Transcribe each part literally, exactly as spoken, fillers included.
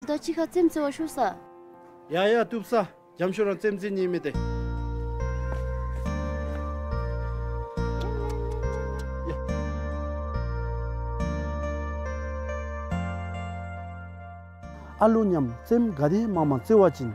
ད་ཅི་ཁ་རྩེདམོ་རྩེ་བར་ཤོག་ས། ཡ་ཡ་བཏུབ་ས། འཇམ་ཤོས་རང་རྩེདམོ་རྩེ་ནི་མེད་དེ། ཡ། ཨ་ལུ་མཉམ་རྩེདམོ་ག་དེ་མང་མང་རྩེ་བ་ཅིན་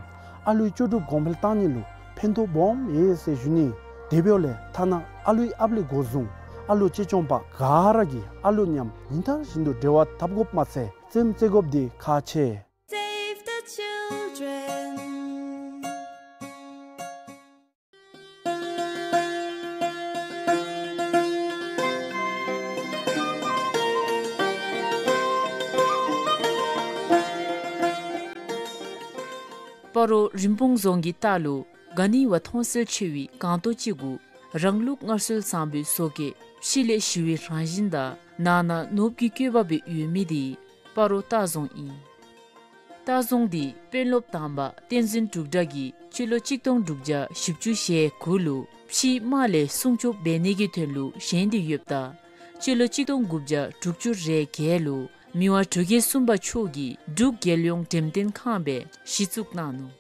ཨ་ལུའི་ལྕོགས་གྲུབ་གོང་འཕེལ་བཏང་ནི་ལུ་ཕན་ཐོགས་སྦོམ་ཡོད་ཟེར་ཞུ་ནི། དེ་འབདཝ་ལས་ཐ་ན་ཨ་ལུའི་ཨཔ་ལས་འགོ་བཟུང་ཨ་ལུ་གཅེས་སྐྱོང་པ་ག་ར་གིས་ཨ་ལུ་མཉམ་ཉིན་ལྟར་བཞིན་དུ་འབྲེལ་བ་འཐབ་དགོཔ་མ་ཚད་རྩེདམོ་རྩེ་དགོཔ་འདི་ཁག་ཆེ། Save the children. སྤ་རོ་རིན་སྤུངས་རྫོང་གི་ལྟག་ལུ་ག་ནི་བ་མཐོང་གསལ་ཆེ་བའི་སྒང་ཏོ་ཅིག་གུ་རང་ལུགས་སྔར་སྲོལ་བཟང་པོའི་བཟོ་བཀོད་ཕྱི་ལས་ཞི་བའི་རང་བཞིན་དང་ནང་ན་ནོར་བུ་གི་བཀོད་པ་སྦེ་ཡོད་མི་འདི་སྤ་རོ་ལྟ་རྫོང་ཨིན། ལྟ་རྫོང་འདི་དཔོན་སློབ་དང་པ་བསྟན་འཛིན་འབྲུག་སྒྲ་གིས་སྤྱི་ལོ་གཅིག་སྟོང་དྲུག་བརྒྱ་བཞི་བཅུ་ཞེ་དགུ་ལུ་ཕྱིའི་དམག་ལས་སྲུང་སྐྱོབ་འབད་ནི་གི་དོན་ལུ་བཞེངས་ཏེ་ཡོདཔ་ད་སྤྱི་ལོ་གཅིག་སྟོང་དགུ་བརྒྱ་དྲུག་ཅུ་རེ་བརྒྱད་ལུ་མི་དབང་འབྲུག་རྒྱལ་གསུམ་པ་མཆོག་གིས་འབྲུག་རྒྱལ་ཡོངས་འགྲེམས་སྟོན་ཁང་སྦེ་གཞི་བཙུགས་གནང་ནུག།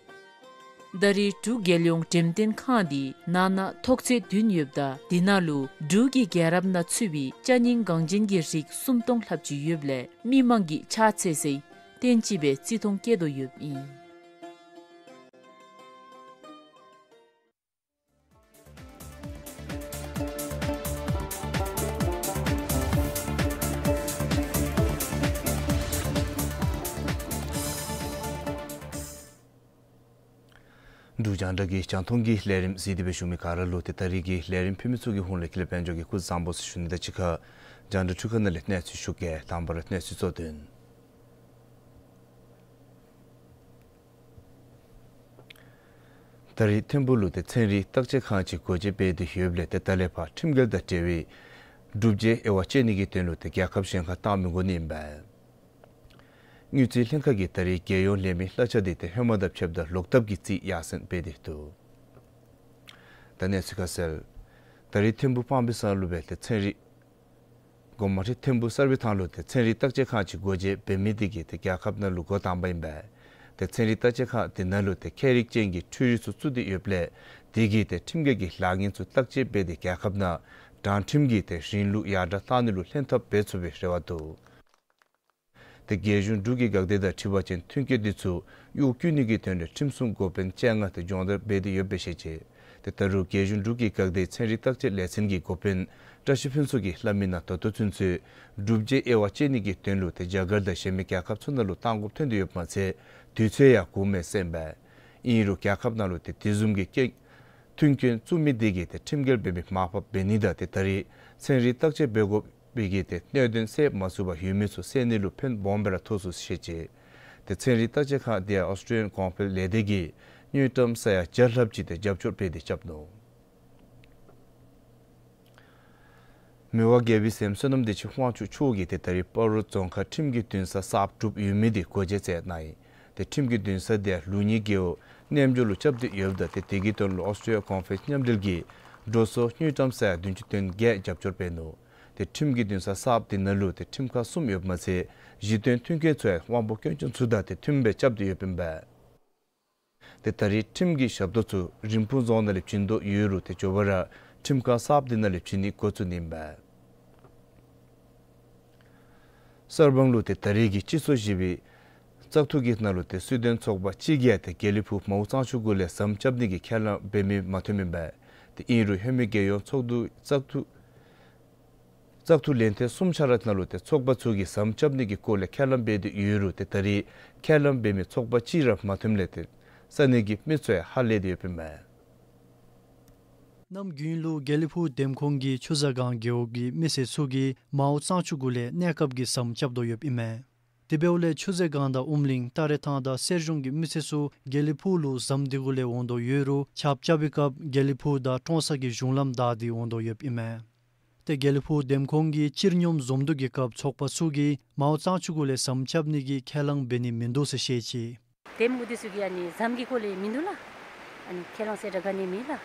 ད་རེས་འབྲུག་རྒྱལ་ཡོངས་འགྲེམས་སྟོན་ཁང་འདི་ནང་ན་ཐོག་ཚད་བདུན་ཡོདཔ་ད་འདི་ནང་ལུ་འབྲུག་གི་རྒྱལ་རབས་ནང་ཚུད་པའི་ཅ་རྙིང་འགངས་ཅན་གྱི་རིགས་སུམ་སྟོང་ལྷགཔ་ཅིག་ཡོདཔ་ལས་མི་མང་གིས་ཕྱག་འཚལ་སའི་རྟེན་ཅིག་སྦེ་བརྩི་མཐོང་བསྐྱེད་དོ་ཡོདཔ་ཨིན། འབྲུག་རྒྱང་བསྒྲགས་ཀྱི་རྒྱང་མཐོང་གི་ལས་རིམ་གཟིགས་ཏེ་སྦེ་བཞུགས་མི་ག་ར་ལུ་ཏེ་ད་རིས་ཀྱི་ལས་རིམ་ཕུལ་མི་ཚུ་གི་ཧོངས་ལས་ཀུན་ལེགས་དཔལ་འབྱོར་གྱིས་སྐུ་གཟུགས་བཟང་པོ་ཟེར་ཞུ་ནི་དང་གཅིག་ཁར་རྒྱང་བསྒྲགས་འཕྲུལ་ཁང་ནང་ལས་གནས་ཚུལ་ཞུ་གེ། དང་པ་ར་གནས་ཚུལ་གཙོ་དོན། ད་རེས་ཐིམ་ཕུག་ལུ་ཏེ་ཚན་རིག་བརྟག་དཔྱད་ཁང་ཅིག་སྒོ་འབྱེད་འབད་དེ་ཡོདཔ་ལས་ཏེ་ད་ལས་ཕར་ཁྲིམས་འགལ་དང་འབྲེལ་བའི་སྒྲུབ་བྱེད་དབྱེ་བ་དཔྱད་ནི་གི་དོན་ལུ་ཏེ་རྒྱལ་ཁབ་གཞན་ཁར་བཏང་མི་དགོ་ནི་ཨིན་པས། དངུལ་རྩིས་ལྷན་ཁག་གིས་ད་རེས་རྒྱལ་ཡོངས་ལས་མི་གླ་ཆ་འདི་ཏེ་ཧེ་མ་དང་ཕྱདཔ་ད་ལོག་ཐབས་ཀྱི་རྩིས་ཡར་སེང་འབད་དེ་འདུག། ད་གནས་ཚུལ་ཁ་གསལ། ད་རེས་ཐིམ་ཕུག་སྤང་སྦིས་ས་ལུ་སྦེ་ཏེ་ཚན་རིག་འགོ་མ་ཁྲིད་ཐིམ་ཕུག་གསར་སྦིས་ཐང་ལུ་ཏེ་ཚན་རིག་བརྟག་དཔྱད་ཁང་ཅིག་སྒོ་འབྱེད་འབད་མི་འདི་གིས་ཏེ་རྒྱལ་ཁབ་ནང་ལུ་འགོ་དང་པ་ཨིན་པས། ཏེ་ཚན་རིག་བརྟག་དཔྱད་ཁང་འདི་ནང་ལུ་ཏེ་ཁྱད་རིག་ཅན་གྱི་འཕྲུལ་རིག་ཚུ་བཙུགས་ཏེ་ཡོདཔ་ལས་དེ་གིས་ཏེ་ཁྲིམས་འགལ་གྱི་ལཱ་ངན་ཚུ་བརྟག་དཔྱད་འབད་དེ་རྒྱལ་ཁབ་ནང་དྲང་ཁྲིམས་ཀྱི་ཏེ་རིང་ལུགས་ཡར་དྲག་གཏང་ནི་ལུ་ལྷན་ཐབས་འབད་ཚུགས་པའི་རེ་བ་འདུག། ཏེ་རྒྱལ་གཞུང་འབྲུག་གི་འགག་སྡེ་དང་འཁྲིལ་བ་ཅིན་མཐུན་རྐྱེན་འདི་ཚུ་གཡོག་བཀོལ་ནི་གི་དོན་ལས་ཁྲིམས་སྲུང་འགོ་དཔོན་བཅོ་ལྔ་ཏེ་སྦྱོང་བརྡར་འབད་དེ་ཡོདཔ་སྦེ་བཤད་ཅི། ཏེ་ད་རུང་རྒྱལ་གཞུང་འབྲུག་གི་འགག་སྡེའི་ཚན་རིག་བརྟག་དཔྱད་ལས་ཚན་གྱི་འགོ་དཔོན་བཀྲ་ཤིས་ཕུན་ཚོགས་ཀྱིས་སླབ་མི་ནང་ད་ལྟོ་ཚུན་ཚོད་སྒྲུབ་བྱེད་དབྱེ་བ་དཔྱད་ནི་གི་དོན་ལུ་ཏེ་རྒྱ་གར་དང་གཞན་མི་རྒྱལ་ཁབ་ཚུ་ནང་ལུ་བཏང་དགོཔ་ཐོན་ཏེ་ཡོདཔ་མ་ཚད་དུས་ཚོད་ཡང་འགོརཝ་མས་ཟེར་ཨིན་པས། ཨིན་རུང་རྒྱལ་ཁབ་ནང་ལུ་ཏེ་དེ་བཟུམ་གྱི་རྐྱེན་མཐུན་རྐྱེན་བཙུགས་མི་འདི་གིས་ཏེ་ཁྲིམས་འགལ་འབད་མི་མར་ཕབ་འབད་ནི་དང་ཏེ་ད་རེས་ཚན་རིག་བརྟག་དཔྱད་འབད་དགོ་པའི་གི་ཏེ་གནད་དོན་སེལ་མ་ཚུགས་པར་ཡོད་མི་ཚུ་སེལ་ནི་ལུ་ཕན་སྦོམ་སྦེ་ར་ཐོགས་ཚུགས་ཟེར་བཤད་ཅི། ཏེ་ཚན་རིག་བརྟག་དཔྱད་ཁང་འདི་ཡང་ཨོསི་ཊེ་ལི་ཡན་གོང་འཕེལ་ལས་སྡེ་གིས་དངུལ་ཀྲམ་ས་ཡ་བརྒྱ་ལྷགཔ་ཅིག་ཏེ་རྒྱབ་སྐྱོར་འབད་དེ་རྐྱབ་ནུག། མི་དབང་རྒྱལ་པོའི་སྲསམོ་བསོད་ནམས་བདེ་ཆེན་དབང་ཕྱུག་མཆོག་གིས་ཏེ་ད་རེས་སྤ་རོ་རྫོང་ཁག་ཁྲིམས་ཀྱི་འདུན་ས་གསརཔ་གྲུབ་ཡོད་མི་འདི་སྒོ་འབྱེད་མཛད་གནང་ཡི། ཏེ་ཁྲིམས་ཀྱི་འདུན་ས་འདི་ཡང་ལུགས་གཉིས་རྒེད་འོག་རྣལ་འབྱོར་ལུ་རྐྱབ་སྟེ་ཡོདཔ་ད་ཏེ་དེ་གི་དོན་ལུ་ཨོསི་ཊེ་ལི་ཡ་གོང་འཕེལ་མཉམ་འབྲེལ་གྱིས་འགྲོ་སོང་དངུལ་ཀྲམ་ས་ཡ་བདུན་ཅུ་དོན་བརྒྱད་རྒྱབ་སྐྱོར་འབད་ནུག། ཏེ་ཁྲིམས་ཀྱི་འདུན་ས་གསརཔ་འདི་ནང་ལུ་ཏེ་ཁྲིམས་ཁང་གསུམ་ཡོདཔ་མ་ཚད་གཞི་རྟེན་མཐུན་རྐྱེན་ཚུ་ཡང་དབང་པོ་སྐྱོན་ཅན་ཚུ་དང་ཏེ་མཐུནམ་སྦེ་རྐྱབ་སྟེ་ཡོདཔ་ཨིན་པས། ཏེ་ད་རེས་ཁྲིམས་ཀྱི་ཞབས་ཏོག་ཚུ་རིན་སྤུངས་རྫོང་ནང་ལས་བྱིན་དོ་ཡོད་རུང་ཏེ་མགྱོགས་པ་ར་ཁྲིམས་ཁང་གསརཔ་འདི་ནང་ལས་བྱིན་ནི་འགོ་བཙུགས་ནི་ཨིན་པས། གསར་སྤང་ལུ་ཏེ་ད་རེས་ཀྱི་སྤྱི་ཚོགས་བཞི་པའི་བཙག་འཐུ་གི་ནང་ལུ་ཏེ་སྲིད་དོན་ཚོགས་པ་གཅིག་གིས་ཏེ་དགེ་ལེགས་ཕུག་མའོ་གཙང་ཆུ་གུ་ལས་ཟམ་རྐྱབ་ནི་གི་ཁས་བླངས་འབད་མི་མ་ཐོནམ་ཨིན་པས། ཏེ་ཨིན་རུང་ཧེ་མའི་རྒྱལ་ཡོངས་ཚོགས་འདུ་བཙག་འཐུ་བཙག་འཐུ་ལན་ཐེངས་གསུམ་ཆ་ར་ནང་ལུ་ཏེ་ཚོགས་པ་ཚུ་གིས་ཟམ་རྐྱབ་ནི་གི་སྐོར་ལས་ཁས་བླངས་འབད་དེ་ཡོད་རུང་ཏེ་ད་རེས་ཁས་བླངས་འབད་མི་ཚོགས་པ་གཅིག་ར་མ་ཐོནམ་ལས་ཏེ་ས་གནས་ཀྱི་མི་ཚུ་ཡང་ཧ་ལས་ཏེ་ཡོདཔ་ཨིན་མས། གནམ་དགུན་ལུ་དགེ་ལེགས་ཕུག་འདེམས་ཁོངས་ཀྱི་ཆུ་བཟང་སྒང་རྒེད་འོག་གི་མི་སེར་ཚུ་གིས་མའོ་གཙང་ཆུ་གུ་ལས་གནས་སྐབས་ཀྱི་ཟམ་རྐྱབ་དོ་ཡོདཔ་ཨིན་མས། དེ་འབདཝ་ལས་ཆུ་བཟང་སྒང་དང་ཨུམ་གླིང་སྟ་རེ་ཐང་དང་གསེར་གཞོང་གི་མི་སེར་ཚུ་དགེ་ལེགས་ཕུག་ལུ་ཟམ་འདི་གུ་ལས་འོང་དོ་ཡོད་རུང་ཆརཔ་རྐྱབ་པའི་སྐབས་དགེ་ལེགས་ཕུག་དང་ཀྲོང་གསར་གྱི་གཞུང་ལམ་བདའ་སྟེ་འོང་དོ་ཡོདཔ་ཨིན་མས། ཏེ་དགེ་ལེགས་ཕུག་འདེམས་ཁོངས་ཀྱིས་སྤྱིར་སྙོམས་འཛོམས་འདུ་གི་སྐབས་ཚོགས་པ་ཚུ་གིས་མའོ་གཙང་ཆུ་གུ་ལས་ཟམ་རྐྱབ་ནི་གི་ཁས་བླངས་འབད་ནི་མིན་འདུག་ཟེར་བཤད་ཅི། འདེམས་ངོ་འདི་ཚུ་གིས་ཨ་ནི་ཟམ་གྱི་སྐོར་ལས་མིན་འདུག་ལགས། ཨ་ནི་ཁས་བླངས་གསལ་བསྒྲགས་ག་ནི་མེད་ལགས།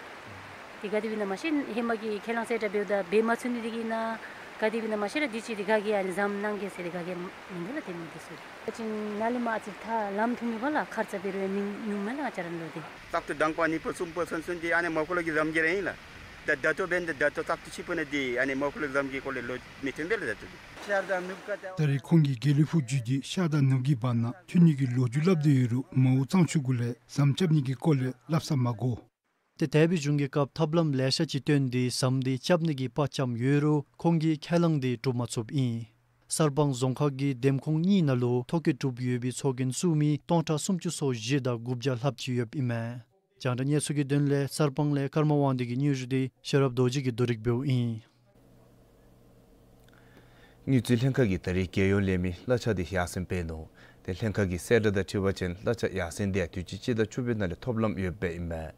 དེ་ག་དེ་སྦེ་ཨིན་ན་མ་ཤེས། ཧེ་མ་གི་ཁས་བླངས་གསལ་བསྒྲགས་འབདཝ་ད་འབད་མ་ཚུགས་ནི་དེ་གིས་ཨིན་ན། ག་དེ་སྦེ་ཨིན་ན་མ་ཤེས་ར་དུས་ཅི་དེ་ག་གིས་ཨ་ནི་ཟམ་གནང་གེ་ཟེར་དེ་ག་གིས་མིན་འདུག་ལགས། དེ་མི་དེ་ཚུ་ཨ་ཙི་ནཱ་ལས་མར་ཨ་ཙི་ཐ་ལམ་ཐུང་གི་བར་ལ་ཁར་ཙ་འབད་རུང་མི་ཉུང་མས་ལགས། ང་བཅས་ར་ལུ་དེ་བཙག་འཐུ་དང་པ་གཉིས་པ་གསུམ་པ་ཚུན་ཚོད་འདི་ཨ་ནི་མ་ཁོ་ལ་གི་ཟམ་གྱི་ར་ཨིན་ལགས། ད་ད་ལྟོ་འབདན་ད་ད་ལྟོ་བཙག་འཐུ་ཕྱི་པ་ནང་འདི་ཨ་ནི་མ་ཁོ་ལ་གི་ཟམ་གྱི་སྐོར་ལས་ལོ་མི་ཐོན་པས་ལགས། ད་ལྟོ་འདི་ད་རེས་ཁོང་གིས་དགེ་ལེགས་ཕུག་བརྒྱུད་དེ་ཤར་དང་ནུབ་ཀྱི་བར་ན་མཐུད་ནི་གི་ལོ་རྒྱུས་སླབ་སྟེ་ཡོད་རུང་མའོ་གཙང་ཆུ་གུ་ལས་ཟམ་རྐྱབ་ནི་གི་སྐོར་ལས་སླབ་ས་མ་གོ། ཏེ་དེ་སྦེ་བྱུང་གི་སྐབས་ཐབས་ལམ་ལེ་ཤ་ཅིག་བཏོན་ཏེ་ཟམ་འདི་རྐྱབ་ནི་གི་དཔའ་བཅམ་ཡོད་རུང་ཁོང་གིས་ཁས་བླངས་འདི་གྲུབ་མ་ཚུགསཔ་ཨིན། གསར་སྤང་རྫོང་ཁག་གི་འདེམས་ཁོངས་གཉིས་ནང་ལུ་ཐོ་བཀོད་གྲུབ་ཡོད་པའི་ཚོགས་རྒྱན་བཙུགས་མི་སྟོང་ཕྲག་སུམ་ཅུ་སོ་བཞི་དང་དགུ་བརྒྱ་ལྷགཔ་ཅིག་ཡོདཔ་ཨིན་མས། རྒྱང་བསྒྲགས་གནས་ཚུལ་གྱི་དོན་ལས་གསར་སྤང་ལས་ཀརྨ་དབང་འདུས་ཀྱི་སྙན་ཞུ་འདི་ཤེས་རབ་རྡོ་རྗེ་གིས་བསྡུ་སྒྲིག་འབདཝ་ཨིན། དངུལ་རྩིས་ལྷན་ཁག་གིས་ད་རེས་རྒྱལ་ཡོངས་ལས་མི་གླ་ཆ་འདི་ཡར་སེང་འབད་ནུག། ཏེ་ལྷན་ཁག་གི་གསལ་བསྒྲགས་དང་འཁྲིལ་བ་ཅིན་གླ་ཆ་ཡར་སེང་འདི་ཡང་དུས་ཅི་སྤྱི་ཟླ་བཅུ་པའི་ནང་ལས་ཐོབ་ལམ་ཡོདཔ་ཨིན་མས།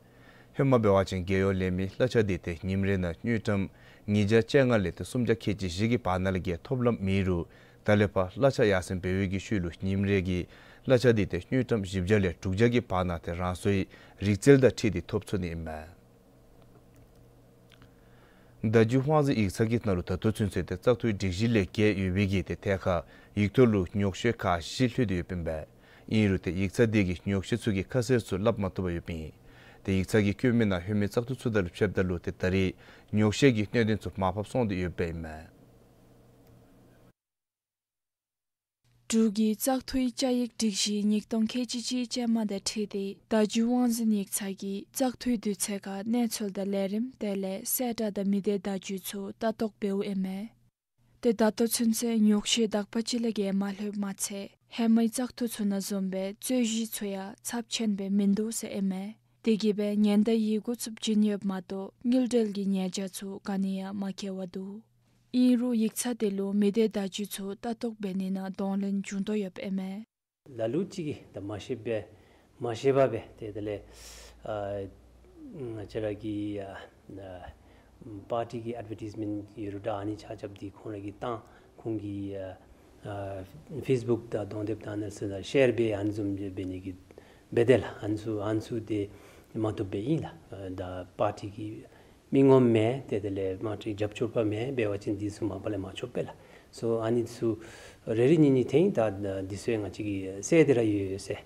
ཧེ་མ་འབད་བ་ཅིན་རྒྱལ་ཡོངས་ལས་མི་གླ་ཆ་འདི་ཏེ་ཉིནམ་རེ་ནང་དངུལ་ཀྲམ་ཉིས་བརྒྱ་བཅོ་ལྔ་ལས་ཏེ་སུམ་བརྒྱ་ཁལ་གཅིག་བཞི་གི་བར་ན་ལས་བརྒལ་ཐོབ་ལམ་མེད་རུང་ད་ལས་ཕར་གླ་ཆ་ཡར་སེང་འབད་བའི་གི་ཤུལ་ལུ་ཉིནམ་རེ་གི་གླ་ཆ་འདི་ཏེ་དངུལ་ཀྲམ་བཞི་བརྒྱ་ལས་དྲུག་བརྒྱ་གི་བར་ན་ཏེ་རང་སོའི་རིག་རྩལ་དང་འཁྲིལ་ཏེ་ཐོབ་ཚུགས་ནི་ཨིན་མས། བརྡ་བརྒྱུད་དབང་འཛིན་ཡིག་ཚང་གི་ནང་ལུ་ད་ལྟོ་ཚུན་ཚོད་ཏེ་བཙག་འཐུའི་སྒྲིག་གཞི་ལས་འགལ་ཡོད་པའི་གི་ཏེ་ཐད་ཁར་ཡིག་ཐོག་ལུ་ཉོགས་བཤད་ཁག་བཞི་ལྷོད་དེ་ཡོདཔ་ཨིན་པས། ཨིན་རུང་ཏེ་ཡིག་ཚང་དེ་གིས་ཉོགས་བཤད་ཚུ་གི་ཁ་གསལ་ཚུ་སླབ་མ་བཏུབ་པར་ཡོདཔ་ཨིན། ཏེ་ཡིག་ཚང་གི་བཀོད་མི་ནང་ལྷོད་མི་བཙག་འཐུ་ཚུ་དང་ལུ་ཕྱདཔ་ད་ལུ་ཏེ་ད་རེས་ཉོགས་བཤད་ཀྱི་གནད་དོན་ཚུ་མར་ཕབ་སོང་སྟེ་ཡོདཔ་ཨིན་མས། འབྲུག་གི་བཙག་འཐུའི་བཅའ་ཡིག་སྒྲིག་གཞི་ཉིས་སྟོང་ཁལ་གཅིག་གཅིག་ཅན་མ་དང་འཁྲིལ་ཏེ་བརྡ་བརྒྱུད་དབང་འཛིན་ཡིག་ཚང་གིས་བཙག་འཐུའི་དུས་ཚོད་ཁར་གནས་ཚུལ་དང་ལས་རིམ་དེ་ལས་གསལ་བསྒྲགས་དང་མི་སྡེ་བརྡ་བརྒྱུད་ཚུ་ལྟ་རྟོག་འབདཝ་ཨིན་མས། ཏེ་ད་ལྟོ་ཚུན་ཚོད་ཉོགས་བཤད་དག་པ་ཅིག་ལས་བརྒལ་མ་ལྷོདཔ་མ་ཚད་ཧེ་མའི་བཙག་འཐུ་ཚུ་ནང་བཟུམ་སྦེ་རྩོད་གཞི་ཚུ་ཡང་ཚབས་ཆེན་སྦེ་མིན་འདུག་ཟེར་ཨིན་མས། དེ་གིས་སྦེ་ཉེན་བརྡ་ཡི་གུ་ཚུ་བྱིན་ཡོདཔ་མ་གཏོགས་དངུལ་འབྲེལ་གྱི་ཉེས་བྱ་ཚུ་ག་ནི་ཡང་མ་བཀལ་བར་འདུག། ཨིན་རུང་ཡིག་ཚང་དེ་ལུ་མི་སྡེ་བརྡ་བརྒྱུད་ཚུ་ལྟ་རྟོག་འབད་ནི་ནང་གདོང་ལེན་འབྱུང་དོ་ཡོདཔ་ཨིན་མས། ལ་ལུ་ཅིག་གིས་ད་མ་ཤེས་པས་མ་ཤེས་པ་སྦེ་ཏེ་དེ་ལས་ཨ་ང་བཅས་ར་གི་ཨ་ཨ་པར་ཊི་གི་ཨེཌ་བར་ཊའིཛ་མེནཊ་ཡོད་རུང་ད་ཨ་ནི་ཆ་ཁྱབ་འདི་ཁོང་ར་གིས་བཏང་ཁོང་གི་ཨ་ཨ་ཕེསི་བུཀ་དང་གདོང་དེབ་དང་ཨ་ནི་ཚུ་ནང་ཤེར་འབད་ཨ་ནི་བཟུམ་སྦེ་འབད་ནི་གི་འབད་དེ་ལགས། ཨ་ནི་ཚུ་ཨ་ནི་ཚུ་ཏེ་མ་བཏུབ་སྦེ་ཨིན་ལགས། ཨ་ད་པར་ཊི་གི་མི་ངོམ་མེན། ཏེ་དེ་ལས་མ་ཏེ་རྒྱབ་སྐྱོར་པ་མེན། འབད་བ་ཅིན་འདི་ཚུ་མ་པ་ལས་མ་ཆོགཔ་སྦེ་ལགས། སོ་ཨ་ནི་ཚུ་རེ་རེ་གཉིས་གཉིས་ཐོན་ད་འདི་ཚུ་ཡང་ང་བཅས་ཀྱིས་གསལ་ཏེ་ར་ཡོད་ཡོད་ཟེར།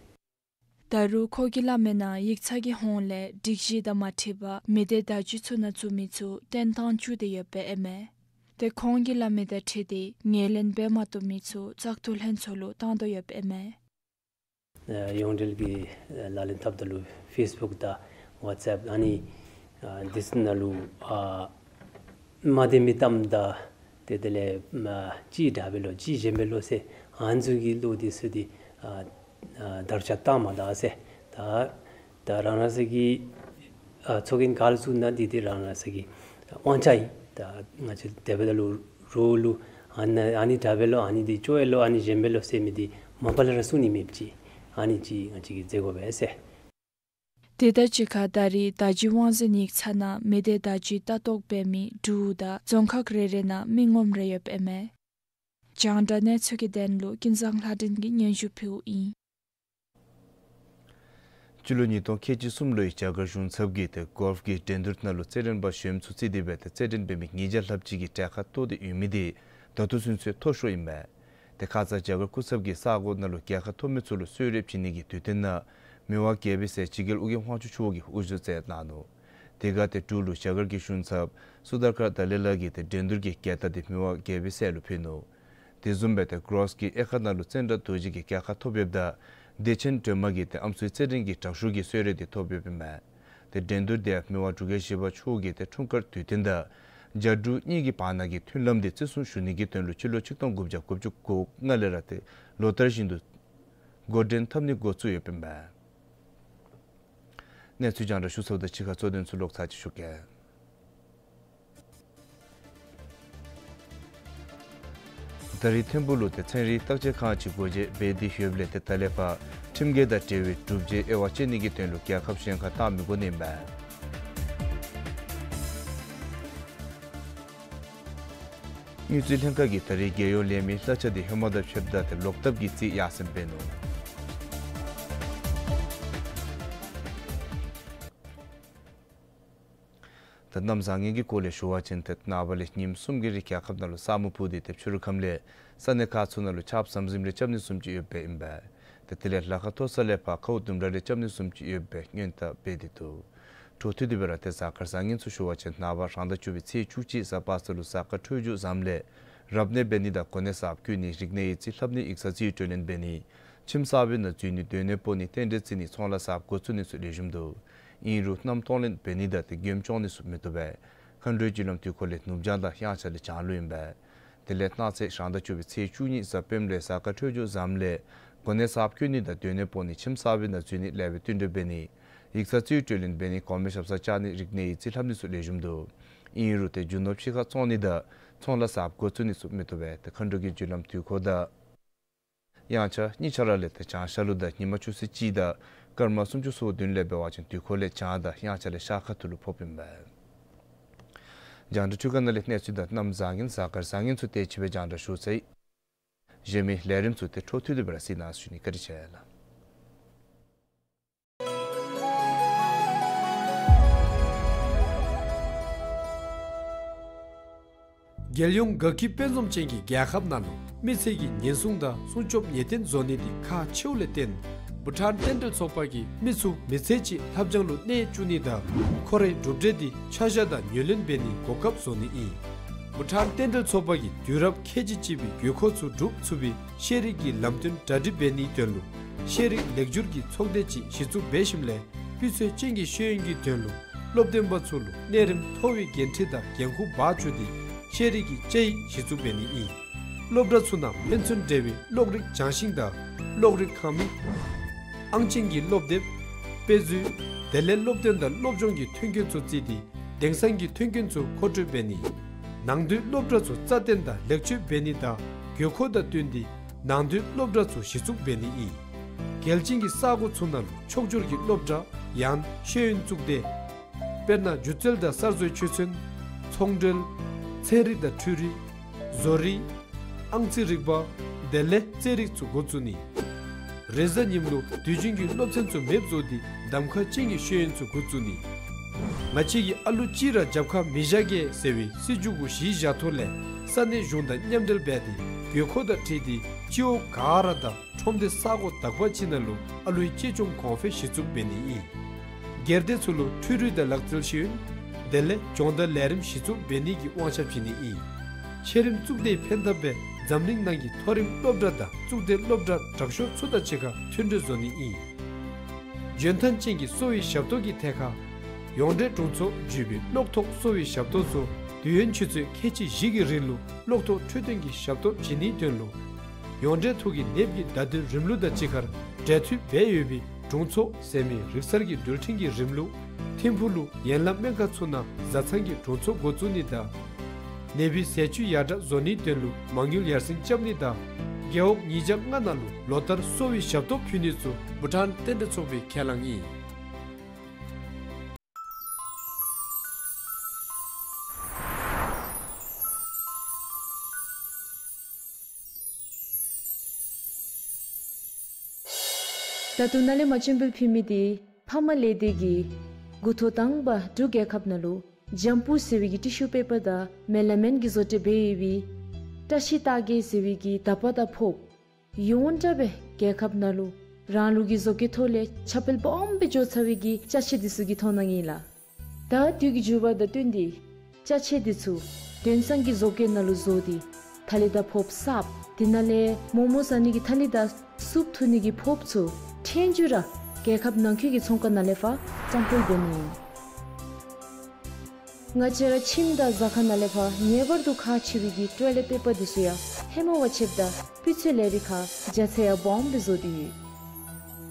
ད་རུང་ཁོ་གིས་སླབ་མི་ནང་ཡིག་ཚང་གི་ཧོངས་ལས་སྒྲིག་གཞི་དང་མ་འཁྲིལ་བར་མི་སྡེ་བརྡ་བརྒྱུད་ཚུ་ནང་བཙུགས་མི་ཚུ་བཏོན་ཐངས་བཅུག་སྟེ་ཡོདཔ་ཨིན་མས། ཏེ་ཁོང་གིས་སླབ་མི་དང་འཁྲིལ་ཏེ་ངོས་ལེན་འབད་མ་བཏུབ་མི་ཚུ་བཙག་འཐུ་ལྷན་ཚོགས་ལུ་བཏང་དོ་ཡོདཔ་ཨིན་མས། ཨ་ཡོངས་འབྲེལ་གྱི་ཨ་ལག་ལེན་འཐབ་ད་ལུ་ཕེསི་བུཀ་དང་ཝཊས་ཨེཔ་ཨ་ནི་ཨ་འདི་ཚུ་ནང་ལུ་ཨ་མ་བདེན་མི་གཏམ་དང་ཏེ་དེ་ལས་ཨ་ཅིག་དྲག་པས་ལོ་ཅིག་ཞན་པས་ལོ་ཟེར་ཨ་ནི་ཚུ་གི་བློ་འདི་ཚུ་འདི་ཨ་ཨ་དར་ཁྱབ་བཏང་མ་ད་ཟེར། ད་ད་རང་རང་སོ་གི་ཨ་ཚོགས་རྒྱན་ག་ལུ་བཙུགས་ན་འདི་འདི་རང་རང་སོ་གི་དབང་ཆ་ཨིན། ད་ང་བཅས་དེ་སྦེ་ད་ལུ་རོགས་ལུ་ཨ་ནི་ཨ་ནི་དྲག་པས་ལོ་ཨ་ནི་འདི་སྐྱོ་བས་ལོ་ཨ་ནི་ཞན་པས་ལོ་ཟེར་མི་འདི་མ་པ་ལས་ར་གསུང་ནི་མེདཔ་ཅིག་ཨ་ནི་ཅིག་ང་བཅས་ཀྱིས་མཛད་དགོ་པས་ཟེར། དེ་དང་གཅིག་ཁར་ད་རེས་བརྡ་བརྒྱུད་དབང་འཛིན་ཡིག་ཚང་ནང་མི་སྡེ་བརྡ་བརྒྱུད་ལྟ་རྟོག་འབད་མི་འབྲུག་དང་རྫོང་ཁག་རེ་རེ་ནང་མི་ངོམ་རེ་ཡོདཔ་ཨིན་མས། རྒྱང་བསྒྲགས་གནས་ཚུལ་གྱི་དོན་ལུ་ཀུན་བཟང་ལྷ་སྒྲོན་གྱིས་སྙན་ཞུ་ཕུལཝ་ཨིན། སྤྱི་ལོ་ཉིས་སྟོང་ཁལ་གཅིག་གསུམ་ལོའི་རྒྱ་གར་གཞུང་ཚབ་ཀྱིས་ཏེ་གོལཕ་གི་འགྲན་བསྡུར་ནང་ལུ་རྩེད་འགྲན་པ་གཞོནམ་ཚུ་རྩིས་ཏེ་འབད་ཏེ་རྩེད་འགྲན་འབད་མི་ཉིས་བརྒྱ་ལྷགཔ་ཅིག་གི་གྲལ་ཁར་གཏོགས་ཏེ་ཡོད་མི་འདི་ད་ལྟོ་ཚུན་ཚོད་མཐོ་ཤོས་ཨིན་མས། ཏེ་ཁ་ཙ་རྒྱ་གར་སྐུ་ཚབ་ཀྱིས་ས་གོ་ནང་ལུ་རྒྱལ་ཁ་ཐོབ་མི་ཚུ་ལུ་གསོལ་རས་བྱིན་ནི་གི་དུས་སྟོན་ནང་མི་དབང་རྒྱལ་པོའི་སྲས་འཇིགས་རྒྱལ་ཨོ་རྒྱན་དབང་ཕྱུག་མཆོག་གིས་དབུ་བཞུགས་མཛད་གནང་ནུག། དེ་ཁར་ཏེ་འབྲུག་ལུ་རྒྱ་གར་གྱི་གཞུང་ཚབ་སུ་དར་ཀར་དཱ་ལའི་ལ་གིས་ཏེ་འགྲན་བསྡུར་གྱི་རྒྱལ་དར་འདི་མི་དབང་རྒྱལ་པོའི་སྲས་ལུ་ཕུལ་ནུག། དེ་བཟུམ་སྦེ་ཏེ་གོལཕ་གི་དབྱེ་ཁག་ནང་ལུ་ཙནྡྲ་རྡོ་རྗེ་གིས་རྒྱལ་ཁ་ཐོབ་ཡོདཔ་ད་བདེ་ཆེན་སྒྲོལ་མ་གིས་ཏེ་ཨམ་སྲུའི་རྩེད་འགྲན་གྱི་དྲག་ཤོས་ཀྱི་གསོལ་རས་འདི་ཐོབ་ཡོདཔ་ཨིན་མས། ཏེ་འགྲན་བསྡུར་དེ་ཡང་མི་དབང་འབྲུག་རྒྱལ་བཞི་པ་མཆོག་གིས་ཏེ་འཁྲུངས་སྐར་དུས་སྟོན་དང་རྒྱ་འབྲུག་གཉིས་ཀྱི་བར་ན་གི་མཐུན་ལམ་འདི་བརྩི་སྲུང་ཞུ་ནི་གི་དོན་ལུ་སྤྱི་ལོ་ཆིག་སྟོང་དགུ་བརྒྱ་དགུ་བཅུ་གོ་ལྔ་ལས་ར་ཏེ་ལོ་ལྟར་བཞིན་དུ་འགོ་འདྲེན་འཐབ་ནི་འགོ་བཙུགས་ཡོདཔ་ཨིན་མས། གནས་ཚུལ་རྒྱང་བསྒྲགས་ཞུ་ཚརཝ་དང་གཅིག་ཁར་གཙོ་དོན་ཚུ་ལོག་ཚར་ཅིག་ཞུ་གེ། ད་རེས་ཐིམ་ཕུག་ལུ་ཏེ་ཚན་རིག་བརྟག་དཔྱད་ཁང་ཅིག་སྒོ་འབྱེད་འབད་དེ་ཡོདཔ་ལས་ཏེ་ད་ལས་ཕར་ཁྲིམས་འགལ་དང་འབྲེལ་བའི་གྲུབ་ཆའི་དབྱེ་བ་དཔྱད་ནི་གི་དོན་ལུ་རྒྱལ་ཁབ་གཞན་ཁར་བཏང་མི་དགོ་ནི་ཨིན་མས། དངུལ་རྩིས་ལྷན་ཁག་གིས་ད་རེས་རྒྱལ་ཡོངས་ལས་མིའི་གླ་ཆ་འདི་ཧེ་མ་དང་ཕྱདཔ་ད་ཏེ་ལོག་ལྟབ་ཀྱིས་རྩིས་ཡར་སེང་འབད་ནུག། ད་གནམ་བཟང་ངན་གྱི་སྐོར་ལས་ཞུ་བ་ཅིན་ཏེ་ནངས་པ་ལས་ཉིནམ་གསུམ་གྱི་རིང་རྒྱལ་ཁབ་ནང་ལུ་ས་སྨུག་སྤུབས་ཏེ་ཏེ་ཕྱི་རུ་ཁམས་ལས་ས་གནས་ཁག་ཚུ་ནང་ལུ་ཆརཔ་ཟམ་ཟིམ་རེ་རྐྱབ་ནི་བཟུམ་ཅིག་ཡོདཔ་ཨིན་པས། ཏེ་དེ་ལས་ལ་ཁ་མཐོ་ས་ལས་ཕར་ཁཝ་ལྡུམ་ར་རེ་རྐྱབ་ནི་བཟུམ་ཅིག་ཡོད་པའི་སྔོན་བརྡ་སྤེལ་ཏེ་འདུག། འཕྲོ་མཐུད་དེ་སྦེ་ར་ཏེ་གཟའ་སྐར་བཟང་ངན་ཚུ་ཞུ་བ་ཅིན་ནངས་པ་རང་ཟླ་བཅུ་པའི་ཚེས་བཅུ་གཅིག་གཟའ་པ་སངས་ལུ་གཟའ་སྐར་འཕྲོད་སྦྱོར་བཟངམ་ལས་རབ་གནས་འབད་ནི་དང་གོ་གནས་གསརཔ་བསྐོ་ནི་རིག་གནས་ཡིག་རྩིས་ལྷབ་ནི་ཡིག་ཚང་རྩིས་སྤྲོད་ལེན་འབད་ནི་ཁྱིམ་གསར་པའི་ནང་འཛུལ་ནི་སྡོད་གནས་སྤོ་ནི་རྟེན་འབྲེལ་བརྩི་ནི་ཚོང་ལཱ་གསརཔ་འགོ་བཙུགས་ནི་ཚུ་ལེགས་ཤོམ་འདུག། ཨིན་རུང་མནའམ་གཏོང་ལེན་འབད་ནི་དང་ཏེ་མགྱོནམ་བཅོ་ནི་ཚུ་མི་བཏུབ་པས། མཁའ་འགྲོའི་རྒྱུ་ལམ་དུས་འཁོར་ལས་ནུབ་བྱང་དང་དབྱངས་འཆར་ལས་བྱང་ལུ་ཨིན་པས། དེ་ལས་གནངས་ཚེ་རང་ཟླ་བཅུ་པའི་ཚེས་བཅུ་གཉིས་གཟའ་སྤེནམ་ལས་གཟའ་སྐར་འཕྲོད་སྦྱོར་བཟངམ་ལས་གོ་གནས་གསརཔ་བསྐོ་ནི་དང་སྡོད་གནས་སྤོ་ནི་ཁྱིམ་གསར་པའི་ནང་འཛུལ་ནི་ལེགས་པའི་བསྟུན་གྲོས་འབད་ནི་ཡིག་ཚང་རྩིས་སྤྲོད་ལེན་འབད་ནི་གོང་མའི་ཞབས་སར་བཅར་ནི་རིག་གནས་ཡིག་རྩིས་ལྷབ་ནི་ཚུ་ལེགས་ཤོམ་འདུག། ཨིན་རུང་ཏེ་རྒྱུ་ནོར་ཕྱི་ཁར་བཙོང་ནི་དང་ཚོང་ལཱ་གསརཔ་འགོ་བཙུགས་ནི་ཚུ་མི་བཏུབ་པས། ཏེ་མཁའ་འགྲོ་གི་རྒྱུ་ལམ་དུས་འཁོར་དང་དབྱངས་འཆར་གཉིས་ཆ་ར་ལས་ཏེ་བྱང་ཤར་ལུ་དང་ཉིན་མ་ཆུ་ཚོད་གཅིག་དང་སྐར་མ་སུམ་ཅུ་སོ་བདུན་ལས་འབད་བ་ཅིན་དུས་འཁོར་ལས་བྱང་དང་དབྱངས་འཆར་ལས་ཤར་ཁ་ཐུག་ལུ་ཕོགཔ་ཨིན་པས། རྒྱང་བསྒྲགས་འཕྲུལ་ཁང་ནང་ལས་གནས་ཚུལ་དང་གནམ་བཟང་ངན་གཟའ་སྐར་བཟང་ངན་ཚུ་དེ་ཅིག་སྦེ་རྒྱང་བསྒྲགས་ཞུ་ཚར་ཡི། གཞན་མི་ལས་རིམ་ཚུ་ཏེ་འཕྲོ་མཐུད་དེ་སྦེ་ར་གཟིགས་གནང་ཟེར་ཞུ་ནི། བཀའ་དྲིན་ཆེ་ལགས། རྒྱལ་ཡོངས་དགའ་སྐྱིད་དཔལ་འཛོམས་ཅན་གྱི་རྒྱལ་ཁབ་ནང་ལུ་མི་ཚེ་གི་ཉེན་སྲུང་དང་སྲུང་སྐྱོབ་ངེས་གཏན་བཟོ་ནི་འདི་ཁག་ཆེཝ་ལས་བརྟེན་བྷུ་ཊཱན་རྟེན་འབྲེལ་ཚོགས་པ་གིས་མི་ཚུ་མི་ཚེ་གཅིག་ལྷབ་སྦྱང་ལུ་གནས་བཅུག་ནི་དང་ཁོ་རའི་གྲུབ་འབྲས་འདི་ཆ་བཞག་དང་ངོས་ལེན་འབད་ནིའི་གོ་སྐབས་བཟོ་ནི་ཨིན། བྷུ་ཊཱན་རྟེན་འབྲེལ་ཚོགས་པ་གིས་དུས་རབས་ཁལ་གཅིག་གཅིག་པའི་དགོས་མཁོ་ཚུ་སྒྲུབ་ཚུགས་པའི་ཤེས་རིག་གི་ལམ་སྟོན་གྲ་སྒྲིག་འབད་ནིའི་དོན་ལུ་ཤེས་རིག་ལེགས་བསྒྱུར་གྱི་ཚོགས་སྡེ་ཅིག་གཞི་བཙུགས་འབད་ཞིནམ་ལས་སྤུས་ཚད་ཅན་གྱི་ཤེས་ཡོན་གྱི་དོན་ལུ་སློབ་སྟོན་པ་ཚུ་ལུ་གནས་རིམ་མཐོ་བའི་འགན་འཁྲི་དང་འགན་ཁུར་འབག་བཅུག་སྟེ་ཤེས་རིག་གི་དཔྱད་ཡིག་གཞི་བཙུགས་འབད་ནི་ཨིན། སློབ་གྲྭ་ཚུ་ནང་ཕན་ཚུན་འབྲེལ་བའི་གློག་རིག་སྦྱང་ཤིང་དང་གློག་རིག་ཁང་མིག་ཨང་ཅན་གྱི་སློབ་དེབ་དཔེ་མཛོད་དེ་ལས་སློབ་སྟོན་དང་སློབ་སྦྱོང་གི་མཐུན་རྐྱེན་ཚུ་བརྩིས་ཏེ་དེང་སང་གི་མཐུན་རྐྱེན་ཚུ་མཁོ་སྤྲོད་འབད་ནི། ནང་དོན་སློབ་གྲྭ་ཚུ་རྩ་བརྟན་དང་ལེགས་བཅོས་འབད་ནི་དང་དགོས་མཁོ་དང་བསྟུན་ཏེ་ནང་དོན་སློབ་གྲྭ་ཚུ་གཞི་བཙུགས་འབད་ནི་ཨིན། གལ་ཅན་གྱི་ས་གོ་ཚུ་ནང་ལུ་ཕྱོགས་བསྒྱུར་གྱི་སློབ་གྲྭ་ཡང་ཤེས་ཡོན་གཙུག་སྡེ་དཔེར་ན་སྒྱུ་རྩལ་དང་གསར་བཟོའི་ཆོས་ཚན་ཚོང་འབྲེལ་ཚན་རིག་དང་འཕྲུལ་རིག་བཟོ་རིག་ཨང་རྩིས་རིག་པ་དེ་ལས་རྩེད་རིགས་ཚུ་འགོ་བཙུགས་ནི། རེས་གཟའ་ཉིམ་ལུ་དུས་རྒྱུན་གྱི་སློབ་ཚན་ཚུ་མེདཔ་བཟོ་སྟེ་གདམ་ཁ་ཅན་གྱི་ཤེས་ཡོན་ཚུ་འགོ་བཙུགས་ནི། ང་བཅས་ཀྱི་ཨ་ལུ་གཅིག་ར་རྒྱབ་ཁར་མི་བཞག་གེ་ཟེར་བའི་སྲིད་བྱུས་གུ་གཞི་བཞག་ཐོག་ལས་ས་གནས་གཞུང་དང་མཉམ་འབྲེལ་འབད་དེ་དགོས་མཁོ་དང་འཁྲིལ་ཏེ་སྤྱི་འོག་ག་ར་དང་ཁྲོམ་སྡེ་ས་གོ་དག་པ་ཅིག་ནང་ལུ་ཨ་ལུའི་གཅེས་སྐྱོང་གོང་འཕེལ་གཞི་བཙུགས་འབད་ནི་ཨིན། སྒེར་སྡེ་ཚུ་ལུ་འཕྲུལ་རིག་དང་ལག་རྩལ་ཤེས་ཡོན་དེ་ལས་སྦྱོང་བརྡར་ལས་རིམ་གཞི་བཙུགས་འབད་ནི་གི་དབང་ཆ་བྱིན་ནི་ཨིན། ཆེ་རིམ་གཙུག་སྡེའི་ཕན་ཐབས་སྦེ་འཛམ་གླིང་ནང་གི་མཐོ་རིམ་སློབ་གྲྭ་དང་གཙུག་སྡེ་སློབ་གྲྭ་དྲག་ཤོས་ཚུ་དང་གཅིག་ཁར་མཐུན་འབྲེལ་བཟོ་ནི་ཨིན། འཇོན་ཐང་ཅན་གྱི་གསོ་བའི་ཞབས་ཏོག་གི་ཐད་ཁར་ཡོངས་འབྲེལ་དྲུང་འཚོ་བརྒྱུད་པའི་གློག་ཐོག་གསོ་བའི་ཞབས་ཏོག་ཚུ་དུས་ཡུན་ཆུ་ཚོད་ཁལ་གཅིག་བཞི་གི་རིང་ལུ་གློག་ཐོག་འཕྲོད་བསྟེན་གྱི་ཞབས་ཏོག་བྱིན་ནིའི་དོན་ལུ་ཡོངས་འབྲེལ་ཐོག་གི་ནདཔ་གི་བརྡ་དོན་རིམ་ལུགས་དང་གཅིག་ཁར་འབྲེལ་མཐུད་འབད་ཡོད་པའི་དྲུང་འཚོ་ཟེར་མི་རིག་གསར་གྱི་འགྲུལ་འཕྲིན་གྱི་རིམ་ལུགས་ཐིམ་ཕུག་ལུ་ཡན་ལག་སྨན་ཁང་ཚུ་ནང་བཟའ་ཚང་གི་དྲུང་འཚོ་འགོ་བཙུགས་ནི་དང་ནདཔའི་ཟས་བཅུད་ཡར་དྲག་བཟོ་ནིའི་དོན་ལུ་མ་དངུལ་ཡར་སེང་རྐྱབ་ནི་དང་རྒེད་འོག་ཉིས་བརྒྱ་ལྔ་ནང་ལུ་ལོ་ལྟར་གསོ་བའི་ཞབས་ཏོག་ཕུལ་ནི་ཚུ་བྷུ་ཊཱན་རྟེན་འབྲེལ་ཚོགས་པའི་ཁས་བླངས་ཨིན། ད་ལྟོ་ནཱ་ལས་མར་སྤྱན་འབུལ་ཕུལ་མི་འདི་ཕ་མ་ལས་སྡེ་གིས་འགོ་ཐོག་དང་པ་འབྲུག་རྒྱལ་ཁབ་ནང་ལུ་ཇམ་པུ་ཟེར་བའི་གི་ཊི་ཤུ་པེ་པར་དང་མེ་ལ་མེན་གྱིས་བཟོ་སྐྲུན་འབད་ཡོད་པའི་བཀྲ་ཤིས་རྟགས་བརྒྱད་ཟེར་བའི་གི་དག་པ་དང་ཕོརཔ་ཡོངས་གྲགས་སྦེ་རྒྱལ་ཁབ་ནང་ལུ་རང་ལུགས་ཀྱི་བཟོ་བཀོད་ཐོག་ལས་ཁྱབ་སྤེལ་སྦོམ་སྦེ་འགྱོ་ཚར་བའི་གི་ཅ་ཆས་འདི་ཚུ་གི་མཐོང་སྣང་ཨིན་ལགས། ད་དུས་ཀྱི་འགྱུར་བ་དང་བསྟུན་ཏེ་ཅ་ཆས་འདི་ཚུ་དོན་སང་གི་བཟོ་བཀོད་ནང་ལུ་བཟོ་སྟེ་ཐ་ལི་དང་ཕོརཔ་གསརཔ་དེ་ནང་ལས་མོག་མོག་ཟ་ནི་གི་ཐ་ལི་དང་སུབ་འཐུང་ནི་གི་ཕོརཔ་ཚུ་ཕྲན་ཅིག་ར་རྒྱལ་ཁབ་ནང་འཁོད་ཀྱི་ཚོང་ཁང་ནང་ལས་ཕར་བཀྲམ་སྤེལ་འབད་ནི་ཨིན། ང་བཅས་ར་ཁྱིམ་དང་ཟ་ཁང་ནང་ལས་ཕར་ངེས་པར་དུ་ཁག་ཆེ་བའི་གི་ཊོའི་ལེཊ་པེ་པར་འདི་ཚུ་ཡང་ཧེ་མ་བ་ཆད་པ་དང་སྤུས་ཚད་ལེགས་པའི་ཁར་རྒྱ་ཚད་ཡང་སྦོམ་སྦེ་བཟོ་སྟེ་ཡོད།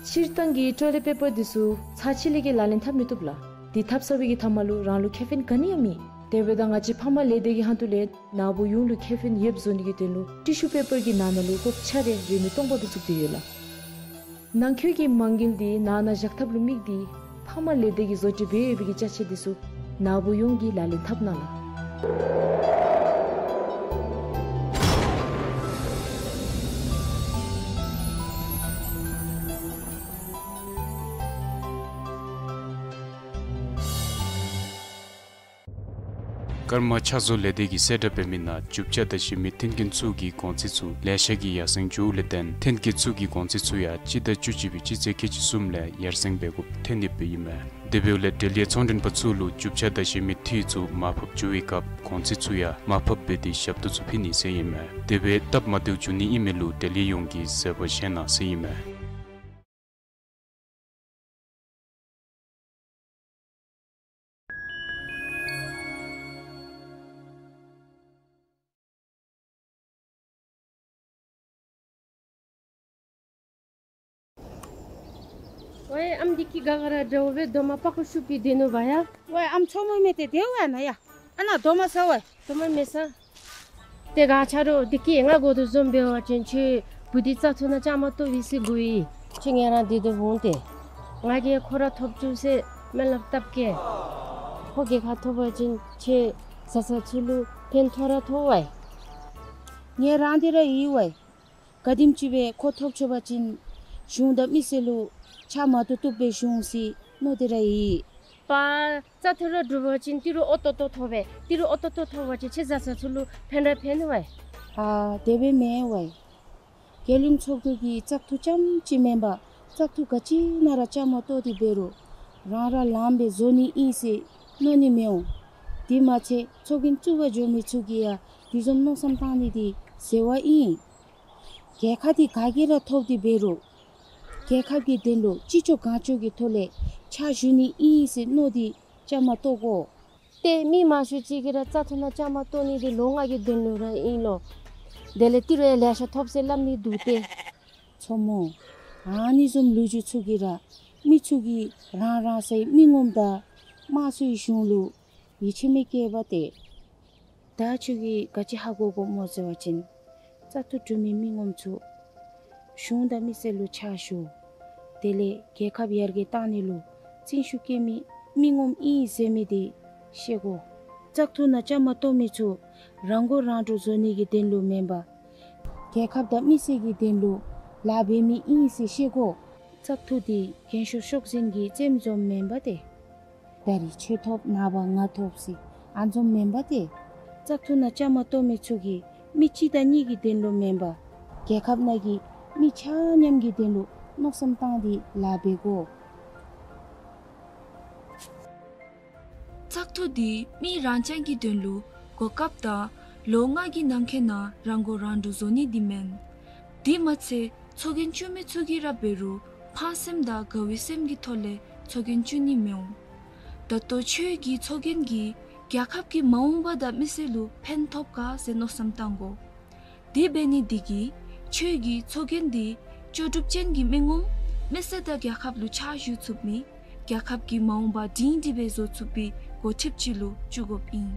སྤྱིར་བཏང་གི་ཊོའི་ལེཊ་པེ་པར་འདི་ཚུ་ཚར་གཅིག་ལས་བརྒལ་ལག་ལེན་འཐབ་མི་བཏུབ་ལགས། འདི་འཐབ་ཚར་བའི་གི་མཐའ་མ་ལུ་རང་ལུ་ཁེ་ཕན་ག་ནི་ཡང་མེད། དེ་འབདཝ་ད་ང་བཅས་ཕ་མ་ལས་སྡེ་གི་ཧོངས་ལས་ནཱ་བུ་ཡོངས་ལུ་ཁེ་ཕན་ཡོདཔ་བཟོ་ནི་གི་དོན་ལུ་ཊི་ཤུ་པེ་པར་གྱི་ནང་ན་ལུ་ལྐོག་ཆ་རེ་རེའུ་མིག་སྟོང་པ་སྦེ་བཙུགས་ཏེ་ཡོད་ལགས། ནང་འཁོད་ཀྱི་མ་དངུལ་འདི་ནང་ན་བཞག་ཐབས་ལུ་དམིགས་ཏེ་ཕ་མ་ལས་སྡེ་གིས་བཟོ་སྐྲུན་འབད་ཡོད་པའི་གི་ཅ་ཆས་འདི་ཚུ་ནཱ་བུ་ཡོངས་ཀྱིས་ལག་ལེན་འཐབ་གནང་ལགས། ཀརྨ་ཕྱག་བཟོ་ལས་སྡེ་གིས་གསལ་བསྒྲགས་འབད་མི་ནང་རྒྱུ་ཆ་བདའ་ཤེས་མི་མཐུན་རྐྱེན་ཚུ་གི་གོང་ཚད་ཚུ་ལེ་ཤ་གིས་ཡར་སེང་འགྱོཝ་ལས་བརྟེན་མཐུན་རྐྱེན་ཚུ་གི་གོང་ཚད་ཚུ་ཡང་སྤྱི་ཟླ་བཅུ་གཅིག་པའི་སྤྱི་ཚེས་ཁལ་གཅིག་གསུམ་ལས་ཡར་སེང་འབད་དགོཔ་ཐོན་ནི་སྦེ་ཨིན་མས། དེ་འབདཝ་ལས་འབྲེལ་ཡོད་ཚོང་མགྲོན་པ་ཚུ་ལུ་རྒྱུ་ཆ་བདའ་ཤེས་མི་འཐུས་ཚུ་མར་ཕབ་འགྱོ་བའི་སྐབས་གོང་ཚད་ཚུ་ཡང་མར་ཕབ་འབད་དེ་ཞབས་ཏོག་ཚུ་ཕུལ་ནི་ཟེར་ཨིན་མས། དེ་སྦེ་སྟབས་མ་བདེཝ་འབྱུང་ནི་ཨིན་མི་ལུ་འབྲེལ་ཡོད་ཡོངས་ཀྱིས་གཟབ་པ་བཞེས་གནང་ཟེར་ཨིན་མས། ཝའེ་ཨམ་འདི་གིས་ག་ག་ར་འདྲཝ་སྦེ་རྡོག་མ་པགས་ཀོ་ཤུགས་ཀྱིས་འདི་ནུག་པ་ཡ། ཝའེ་ཨམ་ཚོགས་མི་མེད་དེ་དེ་ཝའེ་ན་ཡ། ཨ་ན་རྡོག་མ་ཟ་ཝའེ། རྡོག་མ་མེད་ས། ཏེ་ག་ཆ་རོགས་འདི་གིས་ང་གོ་དོ་བཟུམ་འབད་བ་ཅིན་ཁྱོད་བུ་འདི་བཙག་འཐུ་ནང་བཅའ་མར་གཏོགས་པས་ཟེར་གོ་ཡི། ཁྱོད་ངལ་རངས་འདི་དོ་འོང་སྟེ། ང་གིས་ཁོ་ར་ཐོབ་བཅུག་ཟེར་སྨོན་ལམ་བཏབ་གེ། ཁོ་རྒྱལ་ཁ་ཐོབ་པ་ཅིན་ཁྱོད་བཟའ་ཚང་ཚུ་ལུ་ཕན་ཐོགས་ར་ཐོགས་ཝའེ། ངལ་རངས་འདི་ར་ཡོད་ཝའེ། ག་དེམ་ཅིག་སྦེ་ཁོ་ཐོབ་ཆོག་པ་ཅིན་གཞུང་དང་མི་སེར་ལུ་ཕྱག་མ་བཏོག་བཏོགཔ་སྦེ་བཞུགས་ཟེར་མནོ་སྟེ་ར་ཡོད། པ་བཙག་འཐུ་ར་གྲུབ་པ་ཅིན་ཏི་རུ་ཨོ་ཏོ་ཏོ་ཐོབ་པས། ཏི་རུ་ཨོ་ཏོ་ཏོ་ཐོབ་པ་ཅིན་ཁྱོད་བཟའ་ཚང་ཚུ་ལུ་ཕན་ར་ཕན་ཝའེ། ཨ་དེ་སྦེ་མེན་ཝའེ། རྒྱལ་ཡོངས་ཚོགས་འདུ་གིས་བཙག་འཐུ་རྐྱངམ་ཅིག་མེན་པར་བཙག་འཐུ་ག་ཅི་ནང་ར་བཅའ་མར་གཏོགས་ཏེ་འབད་རུང་རང་ར་ལངམ་སྦེ་བཟོ་ནི་ཨིན་ཟེར་མནོ་ནི་མི་འོང་། དེ་མ་ཚད་ཚོགས་རྒྱན་བཙུགས་པར་འགྱོ་མི་ཚུ་གིས་ཡང་དེ་བཟུམ་མནོ་བསམ་བཏང་ནི་འདི་ཟེར་བ་ཨིན། རྒྱལ་ཁ་འདི་ག་གིས་ར་ཐོབ་སྟེ་འབད་རུང་རྒྱལ་ཁབ་ཀྱི་དོན་ལུ་ཅི་ལྕོགས་གང་ལྕོགས་ཀྱི་ཐོག་ལས་ཕྱག་ཞུ་ནི་ཨིན་ཟེར་མནོ་སྟེ་བཅའ་མར་གཏོགས་དགོ། ཏེ་མི་མང་ཤོས་ཅིག་གིས་ར་བཙག་འཐུ་ནང་བཅའ་མར་གཏོགས་ནི་འདི་ལོ་ལྔ་གི་དོན་ལུ་ར་ཨིན་ལོ། དེ་ལས་ཏི་རུ་ཡང་ལེ་ཤ་ཐོབ་ཟེར་སླབ་ནི་འདུག་སྟེ། མཚོ་མོ། ཨ་ནི་བཟུམ་ལོ་རྒྱུས་ཚུ་གིས་ར་མི་ཚུ་གིས་རང་རང་སོའི་མི་ངོམ་དང་དམངས་གཙོའི་གཞུང་ལུ་ཡིད་ཆེས་མི་བསྐྱེད་པ་སྟེ། ད་ཁྱོད་ཀྱིས་ག་ཅི་ཧ་གོ་དགོཔ་སྨོ་ཟེར་བ་ཅིན་བཙག་འཐུ་གྲུབ་མི་མི་ངོམ་ཚུ་གཞུང་དང་མི་སེར་ལུ་ཕྱག་ཞུ། དེ་ལས་རྒྱལ་ཁབ་ཡར་རྒྱས་གཏང་ནི་ལུ་བརྩོན་ཤུགས་བསྐྱེད་མི་མི་ངོམ་ཨིན་ཟེར་མི་འདི་ཤེས་དགོ། བཙག་འཐུ་ནང་བཅའ་མར་གཏོགས་མི་ཚུ་རང་མགོ་རང་འདྲོངས་བཟོ་ནི་གི་དོན་ལུ་མེན་པར་རྒྱལ་ཁབ་དང་མི་སེར་གྱི་དོན་ལུ་ལཱ་འབད་མི་ཨིན་ཟེར་ཤེས་དགོ། བཙག་འཐུ་འདི་རྒན་ཤོས་ཤོག་འཛིན་གྱི་རྩེདམོ་བཟུམ་མེན་པ་སྟེ། ད་རིས་ཁྱོད་ཐོབ་ནངས་པ་ང་ཐོབ་ཟེར་ཨ་བཟུམ་མེན་པ་སྟེ། བཙག་འཐུ་ནང་བཅའ་མར་གཏོགས་མི་ཚུ་གིས་མི་གཅིག་དང་གཉིས་ཀྱི་དོན་ལུ་མེན་པར་རྒྱལ་ཁབ་ནང་གི་མི་ཆ་མཉམ་གྱི་དོན་ལུ་མནོ་བསམ་བཏང་སྟེ་ལཱ་འབད་དགོ། བཙག་འཐུ་འདི་མི་རང་རྐྱང་གི་དོན་ལུ་གོ་སྐབས་དང་ལོ་ལྔ་གི་ནང་འཁོད་ནང་རང་མགོ་རང་འདྲོངས་བཟོ་ནི་འདི་མེན། དེ་མ་ཚད་ཚོགས་རྒྱན་བཙུགས་མི་ཚུ་གིས་ར་འབད་རུང་ཕངས་སེམས་དང་དགའ་བའི་སེམས་ཀྱི་ཐོག་ལས་ཚོགས་རྒྱན་བཙུགས་ནི་མི་འོང་། ད་ལྟོ་ཁྱོད་ཀྱི་ཚོགས་རྒྱན་གྱིས་རྒྱལ་ཁབ་ཀྱི་མ་འོངས་པ་དང་མི་སེར་ལུ་ཕན་ཐོགས་ག་ཟེར་མནོ་བསམ་བཏང་དགོ། དེ་འབད་ནི་འདི་གིས་ཁྱོད་ཀྱི་ཚོགས་རྒྱན་འདི་ལྕོགས་གྲུབ་ཅན་གྱི་མི་ངོམ་མི་སེར་དང་རྒྱལ་ཁབ་ལུ་ཕྱག་ཞུ་ཚུགས་མི་རྒྱལ་ཁབ་ཀྱི་མ་འོངས་པ་སྒྲིང་སྒྲི་སྦེ་བཟོ་ཚུགས་པའི་འགོ་ཁྲིདཔ་ཅིག་ལུ་བཙུགས་དགོཔ་ཨིན།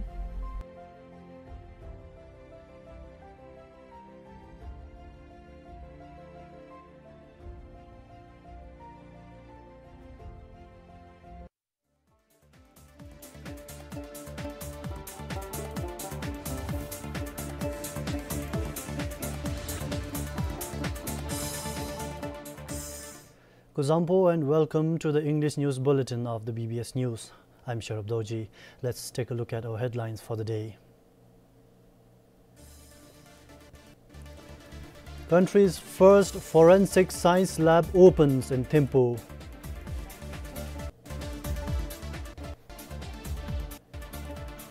Kuzuzangpo and welcome to the English News Bulletin of the B B S News. I'm Sharab Dorji. Let's take a look at our headlines for the day. Country's first forensic science lab opens in Thimphu.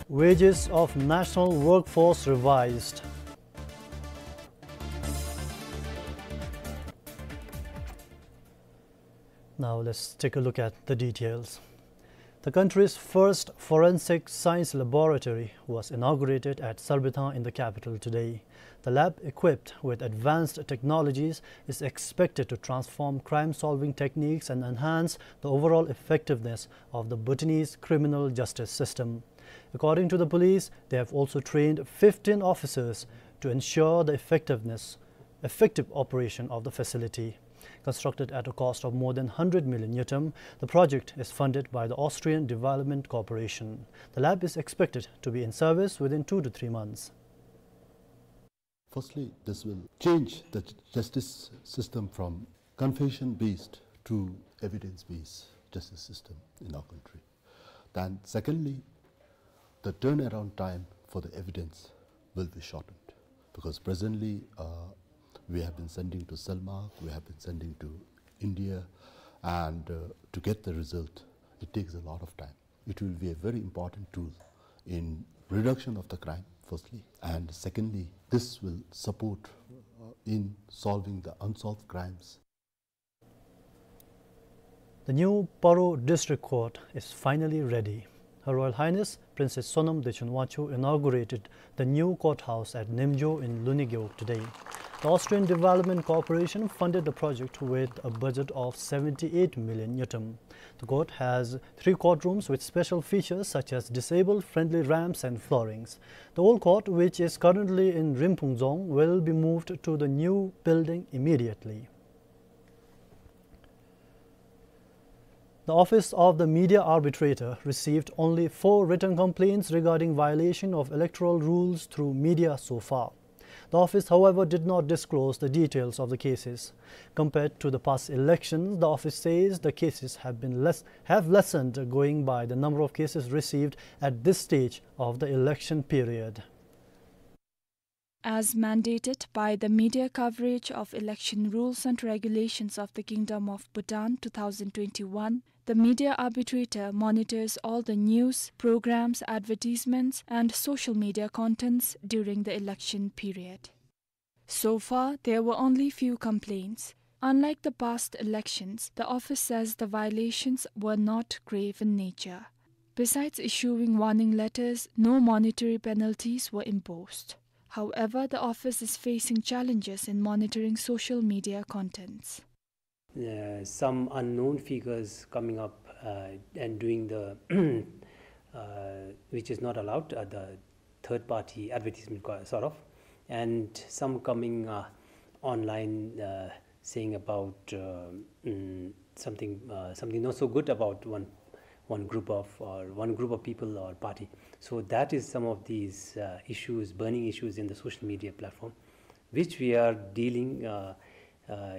Wages of national workforce revised. Now let's take a look at the details. The country's first forensic science laboratory was inaugurated at Sarbithang in the capital today. The lab, equipped with advanced technologies, is expected to transform crime-solving techniques and enhance the overall effectiveness of the Bhutanese criminal justice system. According to the police, they have also trained fifteen officers to ensure the effectiveness, effective operation of the facility. Constructed at a cost of more than hundred million ngultrum, the project is funded by the Austrian Development Corporation. The lab is expected to be in service within two to three months. Firstly, this will change the ju-, justice system from confession-based to evidence-based justice system in our country. Then secondly, The turnaround time for the evidence will be shortened because presently, uh, we have been sending to CELMAC, we have been sending to India, and, uh, to get the result, it takes a lot of time. It will be a very important tool in reduction of the crime, firstly, and secondly, this will support, uh, in solving the unsolved crimes. The new Paro District Court is finally ready. Her Royal Highness Princess Sonam Dechun Wangchuck inaugurated the new courthouse at Nimjo in Luni Gewog today. The Austrian Development Corporation funded the project with a budget of seventy-eight million ngultrum. The court has three courtrooms with special features such as disabled-friendly ramps and floorings. The old court, which is currently in Rinphung Dzong, will be moved to the new building immediately. The Office of the Media Arbitrator received only four written complaints regarding violation of electoral rules through media so far. The office, however, did not disclose the details of the cases. Compared to the past elections, the office says the cases have been less, have lessened, going by the number of cases received at this stage of the election period. As mandated by the media coverage of election rules and regulations of the Kingdom of Bhutan two thousand twenty-one, the media arbitrator monitors all the news, programs, advertisements, and social media contents during the election period. So far, there were only few complaints. Unlike the past elections, the office says the violations were not grave in nature. Besides issuing warning letters, no monetary penalties were imposed. However, the office is facing challenges in monitoring social media contents. Uh, some unknown figures coming up, uh, and doing the, uh, which is not allowed, uh, the third party advertisement co-, sort of, and some coming, uh, online, uh, saying about, uh, mm, something, uh, something not so good about one, one group of, or one group of people or party. So that is some of these, uh, issues, burning issues in the social media platform, which we are dealing, uh, uh,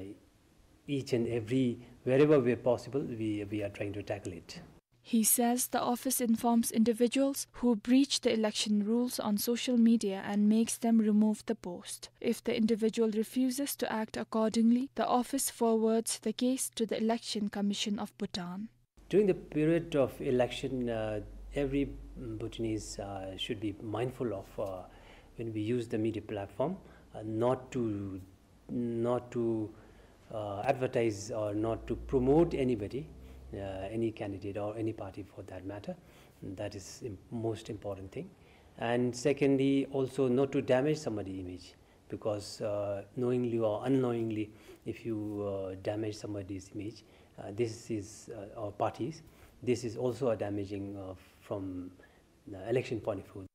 each and every, wherever we are possible, we, we are trying to tackle it. He says the office informs individuals who breach the election rules on social media and makes them remove the post. If the individual refuses to act accordingly, the office forwards the case to the Election Commission of Bhutan. During the period of election, uh, every Bhutanese, uh, should be mindful of, uh, when we use the media platform, uh, not to, not to, uh, advertise or not to promote anybody, uh, any candidate or any party for that matter. That is im-, most important thing. And secondly, also not to damage somebody's image, because, uh, knowingly or unknowingly, if you, uh, damage somebody's image, uh, this is, uh, or parties, this is also a damaging, uh, from the election point of view.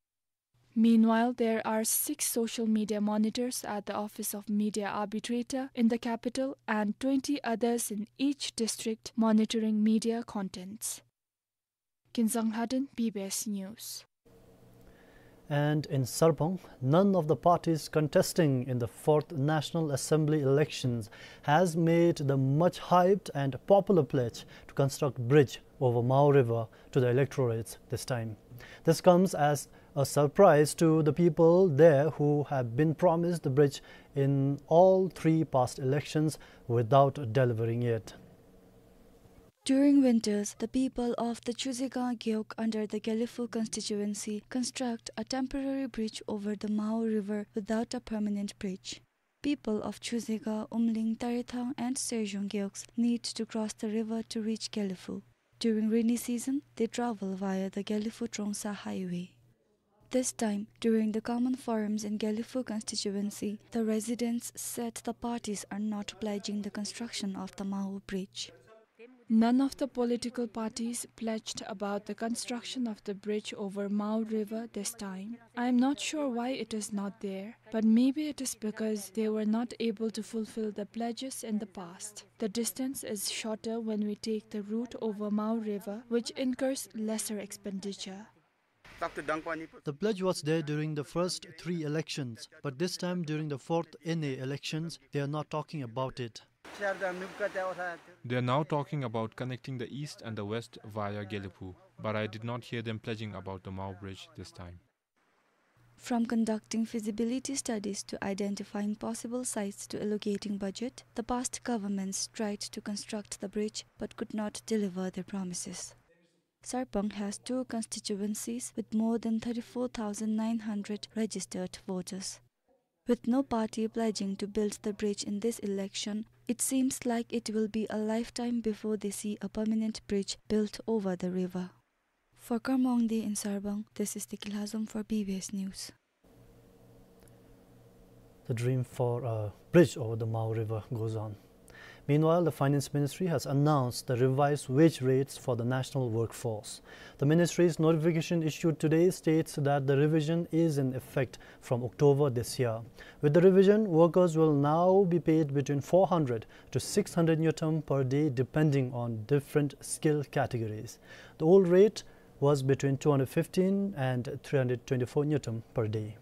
Meanwhile, there are six social media monitors at the Office of Media Arbitrator in the capital and twenty others in each district monitoring media contents. Kinzang Lhaden, B B S News. And in Sarpang, none of the parties contesting in the fourth National Assembly elections has made the much hyped and popular pledge to construct bridge over Mao River to the electorates this time. This comes as a surprise to the people there who have been promised the bridge in all three past elections without delivering it. During winters, the people of the Chuzekang Gewog under the Gelephu constituency construct a temporary bridge over the Mao River without a permanent bridge. People of Chuzekang, Umling, Tarethang and Serzhung Gewogs need to cross the river to reach Gelephu. During rainy season, they travel via the Gelephu-Trongsa highway. This time, during the common forums in Gelephu constituency, the residents said the parties are not pledging the construction of the Mao bridge. None of the political parties pledged about the construction of the bridge over Mao River this time. I am not sure why it is not there, but maybe it is because they were not able to fulfill the pledges in the past. The distance is shorter when we take the route over Mao River, which incurs lesser expenditure. The pledge was there during the first three elections, but this time during the fourth N A elections, they are not talking about it. They are now talking about connecting the east and the west via Gelephu, but I did not hear them pledging about the Mao Bridge this time. From conducting feasibility studies to identifying possible sites to allocating budget, the past governments tried to construct the bridge but could not deliver their promises. Sarpang has two constituencies with more than thirty-four thousand nine hundred registered voters. With no party pledging to build the bridge in this election, it seems like it will be a lifetime before they see a permanent bridge built over the river. For Karma Wangdi in Sarpang, this is Deki Lhazom for B B S News. The dream for a bridge over the Mao River goes on. Meanwhile, the Finance Ministry has announced the revised wage rates for the national workforce. The ministry's notification issued today states that the revision is in effect from October this year. With the revision, workers will now be paid between four hundred to six hundred ngultrum per day, depending on different skill categories. The old rate was between two hundred fifteen and three hundred twenty-four ngultrum per day.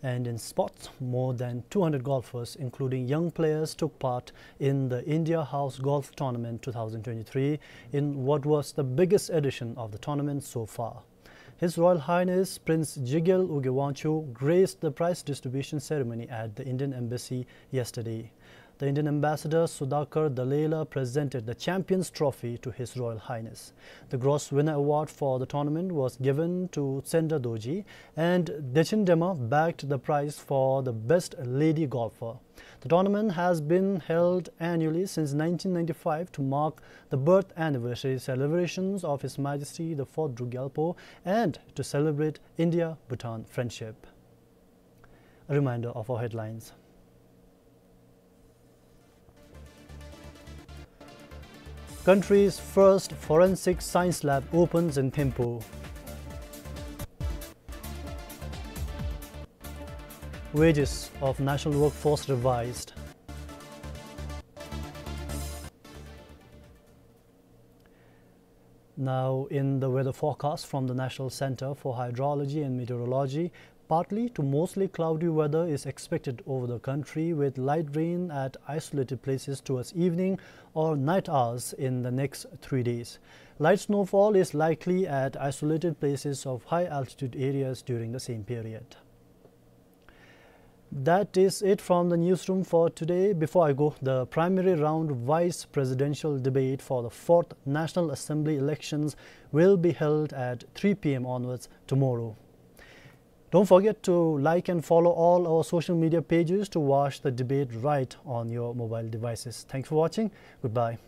And in sports, more than two hundred golfers, including young players, took part in the India House Golf Tournament two thousand twenty-three in what was the biggest edition of the tournament so far. His Royal Highness Prince Jigel Ugye Wangchuck graced the prize distribution ceremony at the Indian Embassy yesterday. The Indian Ambassador Sudhakar Dallela presented the Champions Trophy to His Royal Highness. The Gross Winner Award for the tournament was given to Tsendra Dorji, and Dechen Dema bagged the prize for the Best Lady Golfer. The tournament has been held annually since nineteen ninety-five to mark the birth anniversary celebrations of His Majesty the Fourth Druk Gyalpo and to celebrate India-Bhutan friendship. A reminder of our headlines. Country's first forensic science lab opens in Thimphu. Wages of national workforce revised. Now, in the weather forecast from the National Center for Hydrology and Meteorology, partly to mostly cloudy weather is expected over the country, with light rain at isolated places towards evening or night hours in the next three days. Light snowfall is likely at isolated places of high altitude areas during the same period. That is it from the newsroom for today. Before I go, the primary round vice presidential debate for the fourth National Assembly elections will be held at three P M onwards tomorrow. Don't forget to like and follow all our social media pages to watch the debate right on your mobile devices. Thanks for watching. Goodbye.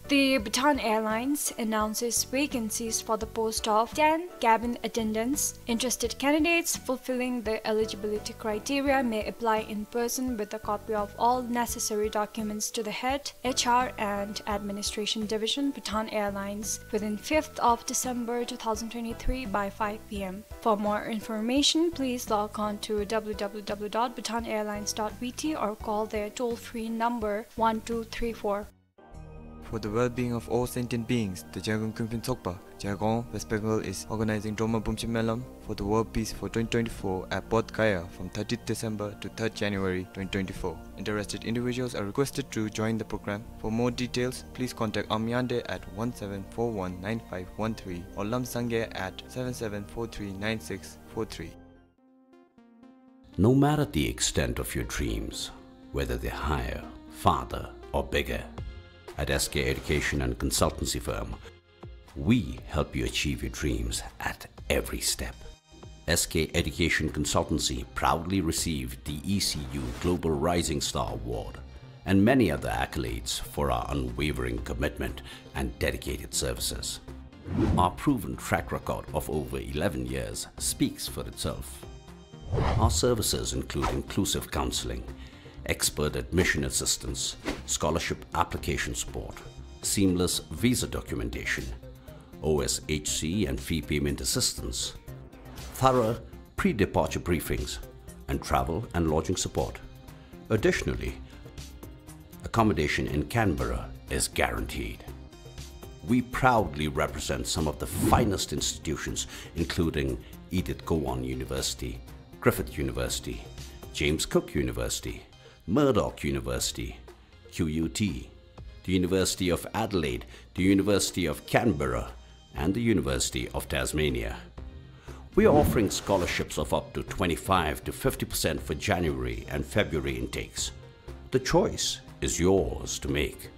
The Bhutan Airlines announces vacancies for the post of ten cabin attendants. Interested candidates fulfilling the eligibility criteria may apply in person with a copy of all necessary documents to the head, H R and Administration Division, Bhutan Airlines, within fifth of December two thousand twenty-three by five P M. For more information, please log on to W W W dot bhutan airlines dot B T or call their toll-free number one two three four. For the well-being of all sentient beings, the Jaigong Kungpin Tsokpa, Jaigong, West Bengal, is organizing Dromar Bumchim Melam for the World Peace for twenty twenty-four at Bodh Gaya from thirtieth December to third January twenty twenty-four. Interested individuals are requested to join the program. For more details, please contact Amyande at one seven four one nine five one three or Lamsangye at seven seven four three nine six four three. No matter the extent of your dreams, whether they're higher, farther, or bigger, at S K Education and Consultancy Firm, we help you achieve your dreams at every step. S K Education Consultancy proudly received the E C U Global Rising Star Award and many other accolades for our unwavering commitment and dedicated services. Our proven track record of over eleven years speaks for itself. Our services include inclusive counseling, expert admission assistance, scholarship application support, seamless visa documentation, O S H C and fee payment assistance, thorough pre-departure briefings, and travel and lodging support. Additionally, accommodation in Canberra is guaranteed. We proudly represent some of the finest institutions, including Edith Cowan University, Griffith University, James Cook University, Murdoch University, Q U T, the University of Adelaide, the University of Canberra, and the University of Tasmania. We are offering scholarships of up to twenty-five to fifty percent for January and February intakes. The choice is yours to make.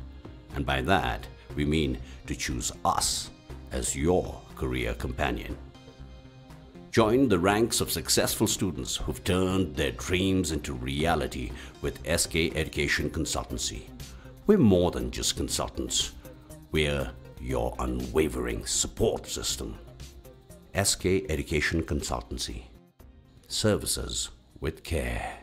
And by that, we mean to choose us as your career companion. Join the ranks of successful students who've turned their dreams into reality with S K Education Consultancy. We're more than just consultants. We're your unwavering support system. S K Education Consultancy. Services with care.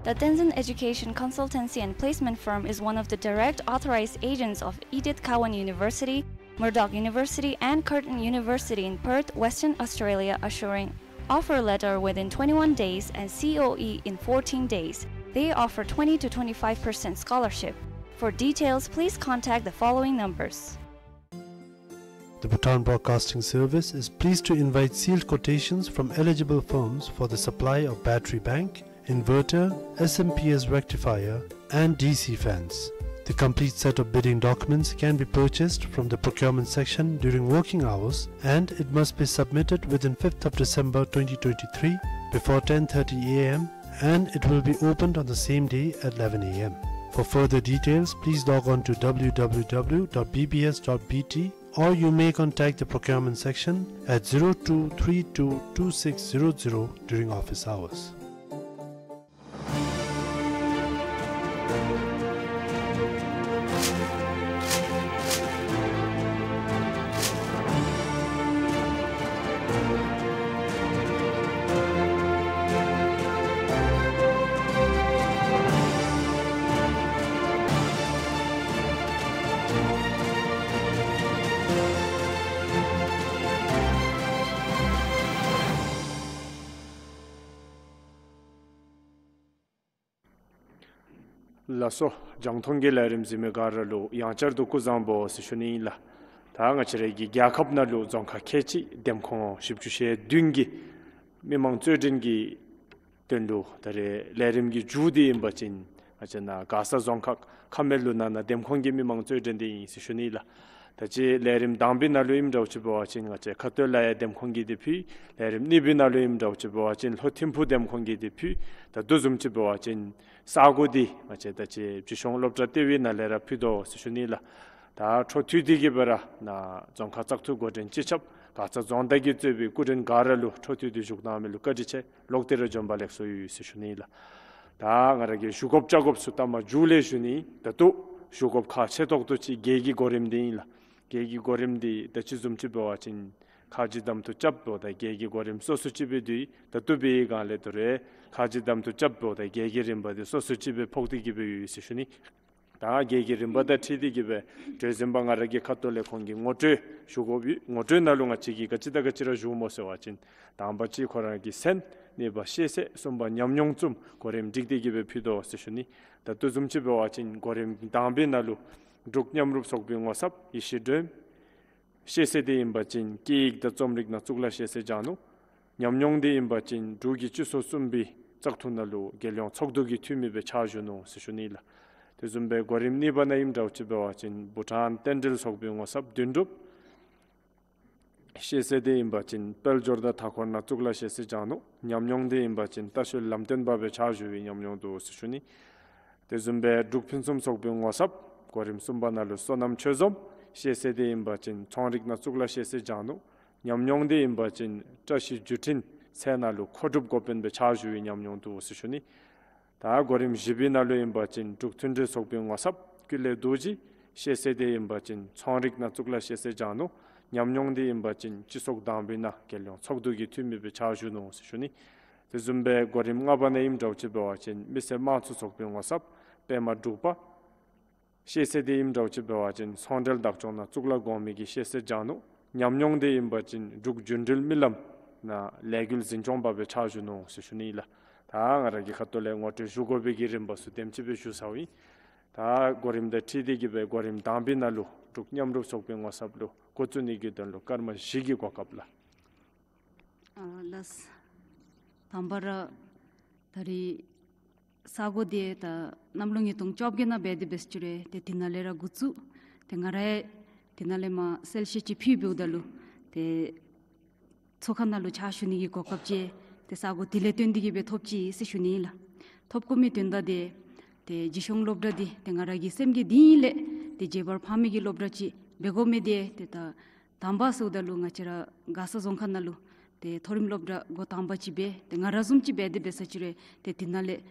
The Tenzin Education Consultancy and Placement Firm is one of the direct authorized agents of Edith Cowan University, Murdoch University, and Curtin University in Perth, Western Australia, assuring offer letter within twenty-one days and C O E in fourteen days. They offer twenty to twenty-five percent scholarship. For details, please contact the following numbers. The Bhutan Broadcasting Service is pleased to invite sealed quotations from eligible firms for the supply of battery bank, inverter, S M P S rectifier, and D C fans. The complete set of bidding documents can be purchased from the procurement section during working hours, and it must be submitted within fifth of December twenty twenty-three before ten thirty A M, and it will be opened on the same day at eleven A M. For further details, please log on to W W W dot B B S dot B T, or you may contact the procurement section at zero two three two two six zero zero during office hours. ལགས་སོ། རྒྱང་མཐོང་གི་ལས་རིམ་གཟིགས་མི་ག་ར་ལུ་ཡང་བསྐྱར་དུ་སྐུ་གཟུགས་བཟང་པོ་ཟེར་ཞུ་ནི་ཨིན་ལགས། ད་ང་བཅས་རའི་གི་རྒྱལ་ཁབ་ནང་ལུ་རྫོང་ཁག་ཁལ་གཅིག་འདེམས་ཁོངས་བཞི་བཅུ་ཞེ་བདུན་གྱི་མི་མང་རྩོད་འགྲན་གྱི་དོན་ལུ་ད་རེས་ལས་རིམ་གྱི་མཇུག་འདི་ཨིན་པ་ཅིན་ང་བཅས་ནཱ་མགར་ས་རྫོང་ཁག་ཁ་སྨད་ལུ་ནང་ན་འདེམས་ཁོངས་ཀྱི་མི་མང་རྩོད་འགྲན་འདི་ཨིན་ཟེར་ཞུ་ནི་ལགས། ད་ཅི་ལས་རིམ་དང་པའི་ནང་ལུ་ཨིནམ་འདྲཝ་ཅིག་འབད་བ་ཅིན་ང་བཅས་ཁ་སྟོད་ལ་ཡ་འདེམས་ཁོངས་ཀྱིས་འདི་ཕུལ། ལས་རིམ་གཉིས་པའི་ནང་ལུ་ཨིནམ་འདྲཝ་ཅིག་འབད་བ་ཅིན་ལྷོ་ཐིམ་ཕུག་འདེམས་ཁོངས་ཀྱིས་འདི་ཕུལ། ད་ལྟོ་བཟུམ་ཅིག་འབད་བ་ཅིན་ས་གོ་འདི་ང་བཅས་ད་ཅི་བྱིས་སྐྱོང་སློབ་གྲྭ་ལྟེ་བའི་ནང་ལས་ར་ཕུལ་དོ་ཟེར་ཞུ་ནི་ལགས། ད་འཕྲོ་མཐུད་དེ་གི་སྦེ་ར་ནཱ་རྫོང་ཁག་བཙག་འཐུ་འགོ་འདྲེན་སྤྱི་ཁྱབ་མགར་ས་རྫོང་བདག་གིས་གཙོས་པའི་སྐུ་མགྲོན་ག་ར་ལུ་འཕྲོ་མཐུད་དེ་བཞུགས་གནང་མི་ལུ་བཀའ་དྲིན་ཆེ། ལོག་སྟེ་ར་བྱོན་པ་ལེགས་སོ་ཡོད་ཟེར་ཞུ་ནི་ལགས། ད་ང་ར་གིས་ཞུ་དགོཔ་བཅར་དགོཔ་ཚུ་ད་མཇུག་ལས་ཞུ་ནི། ད་ལྟོ་ཞུ་དགོཔ་ཁག་ཆེ་ཏོག་ཏོ་ཅིག་རྒྱལ་གྱི་གོ་རིམ་འདི་ཨིན་ལགས། རྒྱལ་གྱི་གོ་རིམ་འདི་ད་ཅི་བཟུམ་ཅིག་འབད་བ་ཅིན་ཁ་རྗེ་གདམ་འཐུ་རྐྱབ་འབདཝ་ད་རྒྱལ་གྱི་གོ་རིམ་སོ་སོ་ཅིག་སྦེ་འདུག། ད་ལྟོ་འབད་བའི་སྒང་ལས་དོ་རུང་ཁ་རྗེ་གདམ་འཐུ་རྐྱབ་འབདཝ་ད་རྒྱལ་གྱི་རིམ་པ་འདི་སོ་སོ་ཅིག་སྦེ་ཕོག་སྟེ་གི་སྦེ་ཡོད་ཟེར་ཞུ་ནི། ད་རྒྱལ་གྱི་རིམ་པ་དང་འཁྲིལ་ཏེ་གི་སྦེ་གྲོས་འཛིན་པ་ང་ར་གི་ཁ་ཐུག་ལས་ཁོང་གིས་ངོ་སྤྲོད་ཞུ་དགོཔ་ཡོད། ངོ་སྤྲོད་ནང་ལུ་ང་བཅས་ཀྱིས་ག་ཅི་དང་ག་ཅི་ར་ཞུཝ་སྨོ་ཟེར་བ་ཅིན་དང་པ་ཅིག་ཁོ་ར་གི་མཚན། གཉིས་པ་ཤེས་ཚད། གསུམ་པ་ཉམས་མྱོང་བཟུམ་གོ་རིམ་སྒྲིག་སྟེ་གི་སྦེ་ཕུལ་དོ་ཟེར་ཞུ་ནི། ད་ལྟོ་བཟུམ་ཅིག་འབད་བ་ཅིན་གོ་རིམ་དང་པའི་ནང་ལུ་འབྲུག་མཉམ་རུབ་ཚོགས་པའི་ངོ་ཚབ་ཡེ་ཤེས་སྒྲོལམ། ཤེས་ཚད་འདི་ཨིན་པ་ཅིན་སྐད་ཡིག་དང་རྩོམ་རིག་ནང་གཙུག་ལག་ཤེས་ཚད་སྦྱང་ནུག། ཉམས་མྱོང་འདི་ཨིན་པ་ཅིན་འབྲུག་གི་སྤྱི་ཚོགས་གསུམ་པའི་བཙག་འཐུ་ནང་ལུ་རྒྱལ་ཡོངས་ཚོགས་འདུ་གི་འཐུས་མི་སྦེ་ཕྱག་ཞུ་ནུག་ཟེར་ཞུ་ནི་ལགས། དེ་བཟུམ་སྦེ་གོ་རིམ་གཉིས་པ་ནང་ཨིནམ་འདྲཝ་ཅིག་འབད་བ་ཅིན་བྷུ་ཊཱན་རྟེན་འབྲེལ་ཚོགས་པའི་ངོ་ཚབ་དོན་གྲུབ། ཤེས་ཚད་འདི་ཨིན་པ་ཅིན་དཔལ་འབྱོར་དང་མཐའ་འཁོར་ནང་གཙུག་ལག་ཤེས་ཚད་སྦྱང་ནུག། ཉམས་མྱོང་འདི་ཨིན་པ་ཅིན་ལྟ་བཤལ་ལམ་སྟོན་པ་སྦེ་ཕྱག་ཞུ་བའི་ཉམས་མྱོང་འདུག་ཟེར་ཞུ་ནི། དེ་བཟུམ་སྦེ་འབྲུག་ཕུན་སུམ་ཚོགས་པའི་ངོ་ཚབ་གོ་རིམ་གསུམ་པ་ནང་ལུ་བསོད་ནམས་ཆོས་འཛོམས། ཤེས་ཚད་འདི་ཨིན་པ་ཅིན་ཚོང་རིག་ནང་གཙུག་ལག་ཤེས་ཚད་སྦྱང་ནུག། ཉམས་མྱོང་འདི་ཨིན་པ་ཅིན་བཀྲ་ཤིས་བརྒྱུད་འཕྲིན་ཚད་ནང་ལུ་མཁོ་སྒྲུབ་འགོ་དཔོན་སྦེ་ཕྱག་ཞུ་བའི་ཉམས་མྱོང་འདུག་ཟེར་ཞུ་ནི། ད་གོ་རིམ་བཞི་པའི་ནང་ལུ་ཨིན་པ་ཅིན་འབྲུག་མཐུན་སྒྲིལ་ཚོགས་པའི་ངོ་ཚབ་ཀུན་ལེགས་རྡོ་རྗེ། ཤེས་ཚད་འདི་ཨིན་པ་ཅིན་ཚོང་རིག་ནང་གཙུག་ལག་ཤེས་ཚད་སྦྱང་ནུག། ཉམས་མྱོང་འདི་ཨིན་པ་ཅིན་སྤྱི་ཚོགས་དང་པའི་ནང་རྒྱལ་ཡོངས་ཚོགས་འདུ་གི་འཐུས་མི་སྦེ་ཕྱག་ཞུ་ནུག་ཟེར་ཞུ་ནི། དེ་བཟུམ་སྦེ་གོ་རིམ་ལྔ་པ་ནང་ཨིནམ་འདྲཝ་ཅིག་འབད་བ་ཅིན་མི་སེར་དམངས་གཙོ་ཚོགས་པའི་ངོ་ཚབ་པདྨ་འབྲུག་པ། ཤེས་ཚད་འདི་ཨིནམ་འདྲཝ་ཅིག་འབད་བ་ཅིན་ཚོང་འབྲེལ་བདག་སྐྱོང་ནང་གཙུག་ལག་གོང་མའི་གི་ཤེས་ཚད་སྦྱང་ནུག། ཉམས་མྱོང་འདི་ཨིན་པ་ཅིན་འབྲུག་རྒྱུན་འགྲུལ་མི་ལམ་ནང་ལས་འགུལ་འཛིན་སྐྱོང་པ་སྦེ་ཕྱག་ཞུ་ནུག་ཟེར་ཞུ་ནི་ལགས། ད་ང་ར་གི་ཁ་ཐུག་ལས་ངོ་སྤྲོད་ཞུ་དགོ་པའི་གི་རིམ་པ་ཚུ་དེམ་ཅིག་སྦེ་ཞུ་ཚརཝ་ཨིན། ད་གོ་རིམ་དང་འཁྲིལ་ཏེ་གི་སྦེ་གོ་རིམ་དང་པའི་ནང་ལུ་འབྲུག་མཉམ་རུབ་ཚོགས་པའི་ངོ་ཚབ་ལུ་འགོ་བཙུགས་ནི་གི་དོན་ལུ་སྐར་མ་བཞི་གི་གོ་སྐབས་ལགས། ཨ་ལགས། དང་པ་ར་ད་རིས་ས་གོ་འདི་ད་གནམ་ལོ་ཉིས་སྟོང་བཅོ་བརྒྱད་ནང་འབད་དེ་འབད་ས་ཅིག་རུང་ཏེ་དེ་ནང་ལས་ར་འགོ་བཙུགས། ཏེ་ང་ར་ཡང་དེ་ནང་ལས་མར་གསལ་བཤད་ཅིག་ཕུལ་འབདཝ་ད་ལུ་ཏེ་ཚོགས་ཁང་ནང་ལུ་ཕྱག་ཞུ་ནི་གི་གོ་སྐབས་ཅིག་ཏེ་ས་གོ་དེ་ལས་བརྟེན་ཏེ་གིས་སྦེ་ཐོབ་ཅི་ཟེར་ཞུ་ནི་ཨིན་ལགས། ཐོབ་དགོ་མི་དོན་དག་འདི་ཏེ་རྗེ་གཞུང་སློབ་གྲྭ་འདི་ཏེ་ང་ར་གི་སེམས་ཀྱི་གཏིང་ལས་ཏེ་བརྗེད་པར་འཕངས་མི་གི་སློབ་གྲྭ་ཅིག་འབད་དགོ་མི་འདི་ཏེ་ད་དང་པ་ཟེརཝ་ད་ལུ་ང་བཅས་ར་མགར་ས་རྫོང་ཁག་ནང་ལུ་ཏེ་མཐོ་རིམ་སློབ་གྲྭ་འགོ་དང་པ་ཅིག་འབད། ཏེ་ང་ར་བཟུམ་ཅིག་འབད་དེ་འབད་ས་ཅིག་རུང་ཏེ་དེ་ནང་ལས་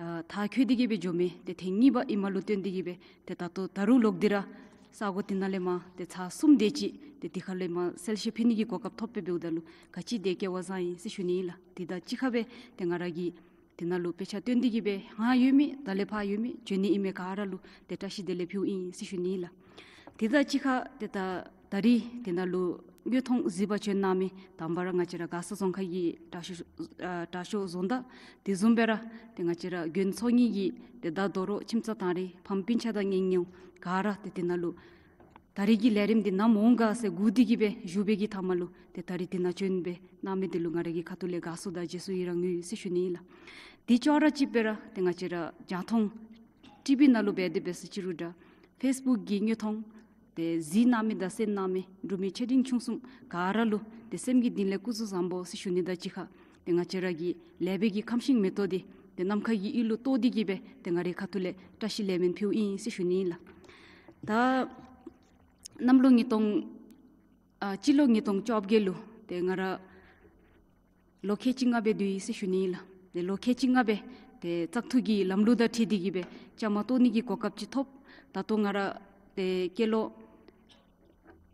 ཨ་མཐར་འཁྱོལ་ཏེ་གིས་སྦེ་འགྱོ་མི་ཏེ་ཐེངས་གཉིས་པ་ཨིནམ་ལུ་བརྟེན་ཏེ་གིས་སྦེ་ཏེ་ད་ལྟོ་ད་རུང་ལོག་སྟེ་ར་ས་གོ་དེ་ནང་ལས་མར་ཏེ་ཚར་གསུམ་དེ་ཅིག་ཏེ་དེ་ཁ་ལས་མར་གསལ་བཤད་ཕུལ་ནི་གི་གོ་སྐབས་ཐོབ་སྦེ་འབདཝ་ད་ལུ་ག་ཅི་དེ་སྐལ་བ་བཟང་ཡི་ཟེར་ཞུ་ནི་ཨིན་ལགས། དེ་དང་གཅིག་ཁར་སྦེ་ཏེ་ང་ར་གིས་དེ་ནང་ལུ་དཔེ་ཆ་སྟོན་ཏེ་གིས་སྦེ་ཧང་ཡོད་མི་ད་ལས་ཕར་ཡོད་མི་འབྱོན་ནི་ཨིན་མི་ག་ར་ལུ་ཏེ་བཀྲ་ཤིས་བདེ་ལེགས་ཕུལཝ་ཨིན་ཟེར་ཞུ་ནི་ཨིན་ལགས། དེ་དང་གཅིག་ཁར་ཏེ་ད་ད་རིས་དེ་ནང་ལུ་དངོས་མཐོང་གཟིགས་པར་བྱོན་གནང་མི་དང་པ་ར་ང་བཅས་ར་མགར་ས་རྫོང་ཁག་གི་དྲག་ཤོས་ཨ་དྲག་ཤོས་བཟོ་ལྟ་དེ་བཟུམ་སྦེ་ར་ཏེ་ང་བཅས་ར་དགོན་ཚོགས་གཉིས་ཀྱི་ཏེ་ད་རྡོ་རོག་ཁྱིམ་ཚང་དང་རི་ཕམ་སྤུན་ཆ་དང་ཉེ་ཉེཝ་ག་ར་ཏེ་དེ་ནང་ལུ་ད་རིས་ཀྱི་ལས་རིམ་འདི་ནམ་འོང་ག་ཟེར་སྒུག་སྟེ་གིས་སྦེ་བཞུགས་པའི་གི་མཐའ་མ་ལུ་ཏེ་ད་རིས་དེ་ནང་བྱོན་སྦེ་གནང་མི་འདི་ལུ་ང་ར་གི་ཁ་ཐུག་ལས་དགའ་བསུ་དང་རྗེས་སུ་ཡི་རང་ཡོད་ཟེར་ཞུ་ནི་ཨིན་ལགས། དེ་ཅོག་ར་གཅིག་སྦེ་ར་ཏེ་ང་བཅས་ར་རྒྱང་མཐོང་ཊི་བི་ནང་ལུ་འབད་དེ་འབད་ས་ཅིག་རུང་འདྲ་ཕེསི་བུཀ་གི་དངོས་མཐོང་ཏེ་གཟིགས་གནང་མི་དང་གསན་གནང་མི་འབྲུག་མི་ཆེ་འབྲིང་ཆུང་གསུམ་ག་ར་ལུ་ཏེ་སེམས་ཀྱི་གཏིང་ལས་སྐུ་གཟུགས་བཟང་པོ་ཟེར་ཞུ་ནི་དང་གཅིག་ཁར་ཏེ་ང་བཅས་ར་གི་ལེགས་པའི་གི་ཁམས་ཤིང་མེ་ཏོག་འདི་ཏེ་ནམ་མཁའ་གི་དབུས་ལུ་གཏོར་ཏེ་གིས་སྦེ་ཏེ་ང་རའི་ཁ་ཐུག་ལས་བཀྲ་ཤིས་ལེགས་སྨོན་ཕུལཝ་ཨིན་ཟེར་ཞུ་ནི་ཨིན་ལགས། ད་གནམ་ལོ་ཉིས་སྟོང་ཨ་སྤྱི་ལོ་ཉིས་སྟོང་བཅོ་བརྒྱད་ལུ་ཏེ་ང་ར་ལོ་ཁལ་གཅིག་ལྔ་སྦེ་སྡོད་ཡི་ཟེར་ཞུ་ནི་ཨིན་ལགས། ཏེ་ལོ་ཁལ་གཅིག་ལྔ་སྦེ་ཏེ་བཙག་འཐུ་གི་ལམ་ལུགས་དང་འཁྲིལ་ཏེ་གིས་སྦེ་བཅའ་མར་གཏོགས་ནི་གི་གོ་སྐབས་ཅིག་ཐོབ། ད་ལྟོ་ང་ར་ཏེ་སྐྱེས་ལོ་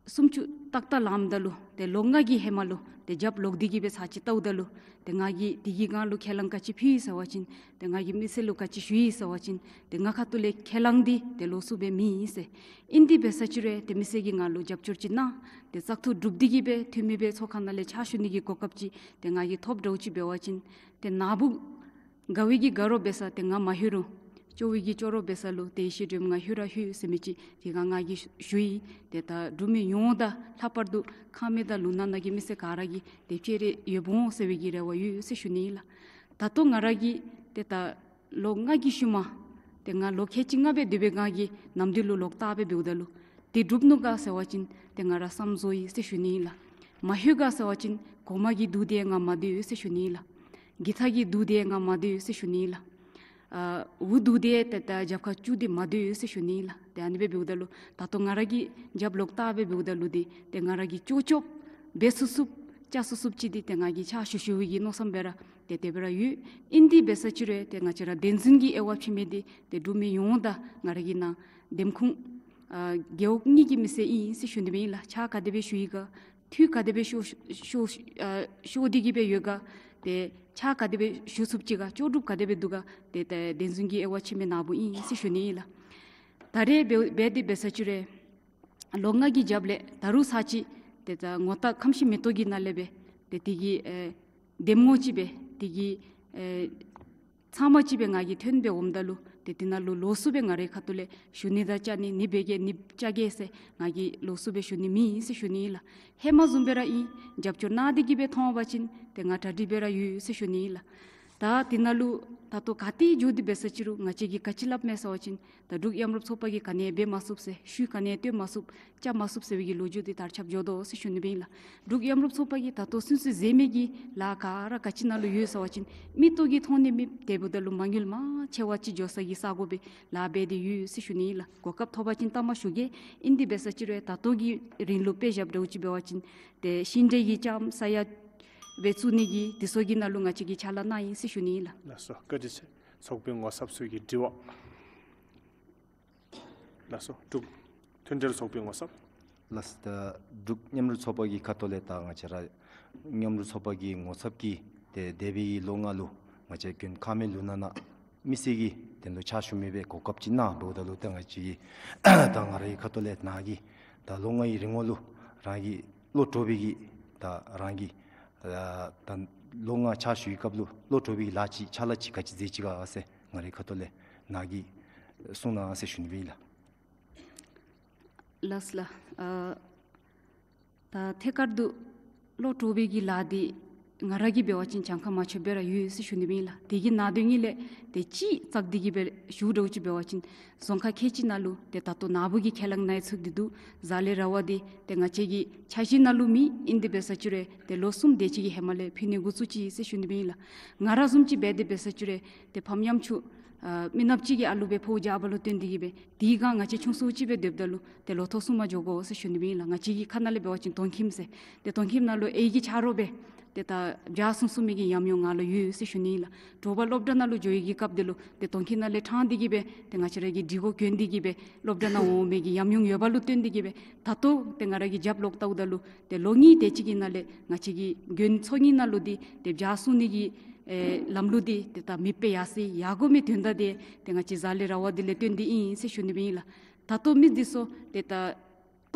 སུམ་ཅུ་ཏག་ཏག་ལངམ་ད་ལུ་ཏེ་ལོ་ལྔ་གི་ཧེ་མ་ལུ་ཏེ་རྒྱབ་ལོག་སྟེ་གིས་སྦེ་ཚར་གཅིག་བལྟཝ་ད་ལུ་ཏེ་ང་གིས་དེ་གི་སྒང་ལུ་ཁས་བླངས་ག་ཅི་ཕུལ་ཡི་ཟེར་བ་ཅིན་ཏེ་ང་གིས་མི་སེར་ལུ་ག་ཅི་ཞུ་ཡི་ཟེར་བ་ཅིན་ཏེ་ང་ཁ་ཐུག་ལས་ཁས་བླངས་འདི་ཏེ་ལོགས་སུ་སྦེ་མེད་ཟེར། ཨིན་ཏེ་འབད་ས་ཅིག་རུང་ཏེ་མི་སེར་གྱིས་ང་ལུ་རྒྱབ་སྐྱོར་ཅིག་གནང་། ཏེ་བཙག་འཐུ་གྲུབ་སྟེ་གིས་སྦེ་འཐུས་མི་སྦེ་ཚོགས་ཁང་ནང་ལས་ཕྱག་ཞུ་ནི་གི་གོ་སྐབས་ཅིག་ཏེ་ང་གིས་ཐོབ་འདྲཝ་ཅིག་འབད་བ་ཅིན་ཏེ་ན་བུ་དགའ་བའི་གི་དགའ་རོགས་འབད་ས་ཏེ་ང་མ་ལྷོད་རུང་སྐྱོ་བའི་གི་སྐྱོ་རོགས་འབད་ས་ལུ་ཏེ་ཡེ་ཤེས་སྒྲོལམ་ང་ལྷོད་ར་ལྷོད་ཟེར་མི་ཅིག་དེ་སྒང་ང་གིས་ཞུ་ཡི། ཏེ་ད་འབྲུག་མི་ཡོངས་དང་ལྷག་པར་དུ་ཁང་མིག་དང་ལུང་ནག་ནང་གི་མི་སེར་ག་ར་གིས་ཏེ་སྤྱན་རས་ཡོདཔ་འོང་ཟེར་བའི་གི་རེ་བ་ཡོད་ཟེར་ཞུ་ནི་ཨིན་ལགས། ད་ལྟོ་ང་ར་གིས་ཏེ་ད་ལོ་ལྔ་གི་ཤུལ་མ་ཏེ་ང་ལོ་ཁལ་གཅིག་ལྔ་སྦེ་སྡོད་པའི་སྒང་གི་ནམ་དུས་ལུ་ལོག་བལྟ་སྦེ་འབདཝ་ད་ལུ་ཏེ་འགྲུབ་ནུག་ག་ཟེར་བ་ཅིན་ཏེ་ང་ར་བསམ་བཟོ་ཡི་ཟེར་ཞུ་ནི་ཨིན་ལགས། མ་ལྷོད་ག་ཟེར་བ་ཅིན་གོང་མ་གི་སྡུག་དེ་ང་མ་སྡོད་ཟེར་ཞུ་ནི་ཨིན་ལགས། གི་ཐ་གི་སྡུག་དེ་ང་མ་སྡོད་ཟེར་ཞུ་ནི་ཨིན་ལགས། ཨ་འུ་སྡུག་དེ་ཏེ་ད་རྒྱབ་ཁར་བཅུག་སྟེ་མ་སྡོད་ཟེར་ཞུ་ནི་ཨིན་ལགས། ཏེ་ཨ་ནི་སྦེ་འབདཝ་ད་ལུ་ད་ལྟོ་ང་ར་གིས་རྒྱབ་ལོག་བལྟ་སྦེ་འབདཝ་ད་ལུ་འདི་ཏེ་ང་ར་གིས་ཅོག་ཅོག་འབད་ཚུགས་ཚུགསཔ་བཅའ་ཚུགས་ཚུགསཔ་ཅིག་འདི་ཏེ་ང་གིས་ཕྱག་ཞུ་ཞུ་བའི་གི་མནོ་བསམ་སྦེ་ར་ཏེ་དེ་སྦེ་ར་ཡོད། ཨིན་ཏེ་འབད་ས་ཅིག་རུང་ཏེ་ང་བཅས་ར་བདེན་རྫུན་གྱི་དབྱེ་བ་ཕྱེ་མི་འདི་ཏེ་འབྲུག་མི་ཡོངས་དང་ང་ར་གི་ནང་འདེམས་ཁོངས་ཨ་རྒེད་འོག་གཉིས་ཀྱི་མི་སེར་ཨིན་ཟེར་ཞུ་ནི་ཨིན་ལགས། ཕྱག་ག་དེ་སྦེ་ཞུ་ཡི་ག། འཐུས་ག་དེ་སྦེ་ཤོར་ཤོར་ཨ་ཤོར་ཏེ་གིས་སྦེ་ཡོད་ག། ཏེ་ཕྱག་ག་དེ་སྦེ་ཞུ་ཚུགསཔ་ཅིག་ག། ལྕོགས་གྲུབ་ག་དེ་སྦེ་འདུག་ག། ཏེ་ཏེ་བདེན་རྫུན་གྱི་དབྱེ་བ་ཕྱེ་མི་ན་བུ་ཨིན་ཟེར་ཞུ་ནི་ཨིན་ལགས། ད་རེས་འབད་འབད་དེ་འབད་ས་ཅིག་རུང་ལོ་ལྔ་གི་རྒྱབ་ལས་ད་རུང་ཚར་གཅིག་ཏེ་ད་ངོ་རྟགས་ཁམས་ཤིང་མེ་ཏོག་གི་ནང་ལས་སྦེ་ཏེ་དེ་གི་ཨེ་འདེམས་ངོ་ཅིག་སྦེ་དེ་གི་ཨེ་ཚབ་མ་ཅིག་སྦེ་ང་གི་ཐོན་སྦེ་འོངམ་ད་ལུ་ཏེ་དེ་ནང་ལུ་ལོགས་སུ་སྦེ་ང་རའི་ཁ་ཐུག་ལས་ཞུ་ནི་དང་བཅའ་ནི་ནི་འབད་གེ་ནི་བཅའ་གེ་ཟེར་ང་གིས་ལོགས་སུ་སྦེ་ཞུ་ནི་མེད་ཟེར་ཞུ་ནི་ཨིན་ལགས། ཧེ་མ་བཟུམ་སྦེ་ར་ཨིན། རྒྱབ་སྐྱོར་གནང་སྟེ་གིས་སྦེ་མཐོང་བ་ཅིན་ཏེ་ང་གྲ་སྒྲིག་སྦེ་ར་ཡོད་ཟེར་ཞུ་ནི་ཨིན་ལགས། ད་དེ་ནང་ལུ་ད་ལྟོ་ག་ཏེ་འགྱོ་སྟེ་འབད་ས་ཅིག་རུང་ང་བཅས་ཀྱིས་ག་ཅི་སླབ་མས་ཟེར་བ་ཅིན་ད་འབྲུག་མཉམ་རུབ་ཚོགས་པ་གིས་ག་ནི་འབད་མ་ཚུགས་ཟེར་ཤུལ་ག་ནི་བཏོན་མ་ཚུགས་བཅའ་མ་ཚུགས་ཟེར་བའི་གི་ལོ་རྒྱུས་འདི་དར་ཁྱབ་འགྱོ་དོ་ཟེར་ཞུ་ནི་ཨིན་ལགས། འབྲུག་མཉམ་རུབ་ཚོགས་པ་གིས་ད་ལྟོ་སུན་སུ་མཛད་མི་གི་ལཱ་ག་ར་ག་ཅི་ནང་ལུ་ཡོད་ཟེར་བ་ཅིན་མིག་ཏོ་གིས་མཐོང་ནི་མེདཔ་དེ་འབདཝ་ད་ལུ་མ་དངུལ་མང་ཆེ་བ་ཅིག་འགྱོ་ས་གི་ས་གོ་སྦེ་ལཱ་འབད་དེ་ཡོད་ཟེར་ཞུ་ནི་ཨིན་ལགས། གོ་སྐབས་ཐོབ་པ་ཅིན་ལྟ་མ་ཞུ་གེ། ཨིན་ཏེ་འབད་ས་ཅིག་རུང་ད་ལྟོ་གི་རིང་ལུ་དཔེ་བཞགཔ་འདྲཝ་ཅིག་འབད་བ་ཅིན་ཏེ་ཤིང་འབྲས་ཀྱི་ལྕངམ་ས་ཡ་སྦེ་བཙུགས་ནི་གི་དེ་ཚུ་གི་ནང་ལུ་ང་བཅས་ཀྱིས་ཕྱག་ལཱ་གནང་ཡི་ཟེར་ཞུ་ནི་ཨིན་ལགས། ལགས་སོ། བཀའ་དྲིན་ཆེ། ཚོགས་པའི་ངོ་ཚབ་ཚུ་གི་དྲི་བ། ལགས་སོ། འབྲུག་མཐུན་འབྲེལ་ཚོགས་པའི་ངོ་ཚབ། ལགས་སོ། ད་འབྲུག་མཉམ་རུབ་ཚོགས་པ་གི་ཁ་ཐུག་ལས་ད་ང་བཅས་ར་མཉམ་རུབ་ཚོགས་པ་གི་ངོ་ཚབ་ཀྱིས་ཏེ་འདས་པའི་ལོ་ལྔ་ལུ་ང་བཅས་དགོན་ཁང་མིག་ལུང་ནག་ནང་མི་སེར་གྱིས་དེ་ལུ་ཕྱག་ཞུ་མི་སྦེ་གོ་སྐབས་ཅིག་གནང་འབདཝ་ད་ལུ་ཏེ་ང་བཅས་ཀྱིས་ད་ང་རའི་ཁ་ཐུག་ལས་ནཱ་གི་ད་ལོ་ལྔའི་རིང་ལུ་རང་གི་བློ་གྲོས་པའི་གི་ད་རང་གི་ཨ་ད་ལོ་ལྔ་ཕྱག་ཞུ་བའི་སྐབས་ལུ་བློ་གྲོས་པའི་གི་ལཱ་ཅིག་ཕྱག་ལཱ་ཅིག་ག་ཅི་མཛད་ཅི་ག་ཟེར་ང་རའི་ཁ་ཐུག་ལས་ནཱ་གིས་གསུང་གནང་ཟེར་ཞུ་ནི་ཨིན་ལགས། ལགས་ལགས། ཨ་ད་ཐད་ཀར་དུ་བློ་གྲོས་པའི་གི་ལཱ་འདི་ ང་ར་གིས་འབད་བ་ཅིན་གྱངས་ཁ་མ་ཆོདཔ་སྦེ་ར་ཡོད་ཟེར་ཞུ་ནི་ཨིན་ལགས། དེ་གི་ནང་དོན་ལས་ཏེ་གཅིག་བཙག་སྟེ་གི་སྦེ་ཞུ་དོ་ཅིག་འབད་བ་ཅིན་རྫོང་ཁག་ཁལ་གཅིག་ནང་ལུ་ཏེ་ད་ལྟོ་ནཱ་བུ་གི་ཁས་བླངས་ནང་ཡང་ཚུད་དེ་འདུག། གཟའ་ལྷ་ར་བ་འདི་ཏེ་ང་བཅས་ཀྱི་འཆར་གཞི་ནང་ལུ་མེད། ཨིན་དེ་འབད་ས་ཅིག་རུང་ཏེ་ལོ་གསུམ་དེ་ཅིག་གི་ཧེ་མ་ལས་ཕུལ་ནི་འགོ་བཙུགས་ཅི་ཟེར་ཞུ་ནི་ཨིན་ལགས། ང་ར་བཟུམ་ཅིག་འབད་དེ་འབད་ས་ཅིག་རུང་ཏེ་ཕམ་ཡམ་ཆུ་ཨ་མི་ནགཔ་ཅིག་གི་ཨ་ལུ་སྦེ་ཕོཝ་རྒྱགཔ་ལུ་བརྟེན་ཏེ་གི་སྦེ་དེ་སྒང་ང་བཅས་ཆུང་སུ་ཅིག་སྦེ་སྡོདཔ་ད་ལུ་ཏེ་ལོ་ཐོག་གསུམ་མ་འགྱོ་དགོ་ཟེར་ཞུ་ནི་ཨིན་ལགས། ང་བཅས་ཀྱི་ཁ་ནང་ལས་འབད་བ་ཅིན་དོན་ཁྱིམ་ཟེར་ཏེ་དོན་ཁྱིམ་ནང་ལུ་ཨའི་གི་ཆ་རོགས་སྦེ་ཏེ་ད་བྱཱ་བསྲུང་བསྲུང་མི་གི་ཉམས་མྱོང་ང་ལུ་ཡོད་ཟེར་ཞུ་ནི་ཨིན་ལགས། དྲོ་པ་སློབ་གྲྭ་ནང་ལུ་འགྱོ་བའི་གི་སྐབས་དེ་ལུ་ཏེ་དོན་ཁྱིམ་ནང་ལས་ཕྲང་སྟེ་གི་སྦེ་ཏེ་ང་བཅས་ར་གི་སྒྲིག་གོ་གྱོན་ཏེ་གི་སྦེ་སློབ་གྲྭ་ནང་འོང་མི་གི་ཉམས་མྱོང་ཡོདཔ་ལུ་བརྟེན་ཏེ་གི་སྦེ་ད་ལྟོ་ཏེ་ང་ར་གིས་རྒྱབ་ལོག་བལྟཝ་ད་ལུ་ཏེ་ལོ་གཉིས་དེ་ཅིག་གི་ནང་ལས་ང་བཅས་ཀྱི་དགོན་ཚོ་གཉིས་ནང་ལུ་འདི་ཏེ་བྱཱ་བསྲུང་ནི་གི་ཨེ་ལམ་ལུགས་འདི་ཏེ་ད་མེདཔ་སྦེ་ཡར་སོ་ཡར་དགོ་མི་དོན་དག་འདི་ཏེ་ང་བཅས་གཟའ་ལྷ་ར་བ་འདི་ལས་བརྟེན་ཏེ་ཨིན་ཟེར་ཞུ་ནི་ཨིན་ལགས། ད་ལྟོ་མི་འདི་ཚུ་ཏེ་ད་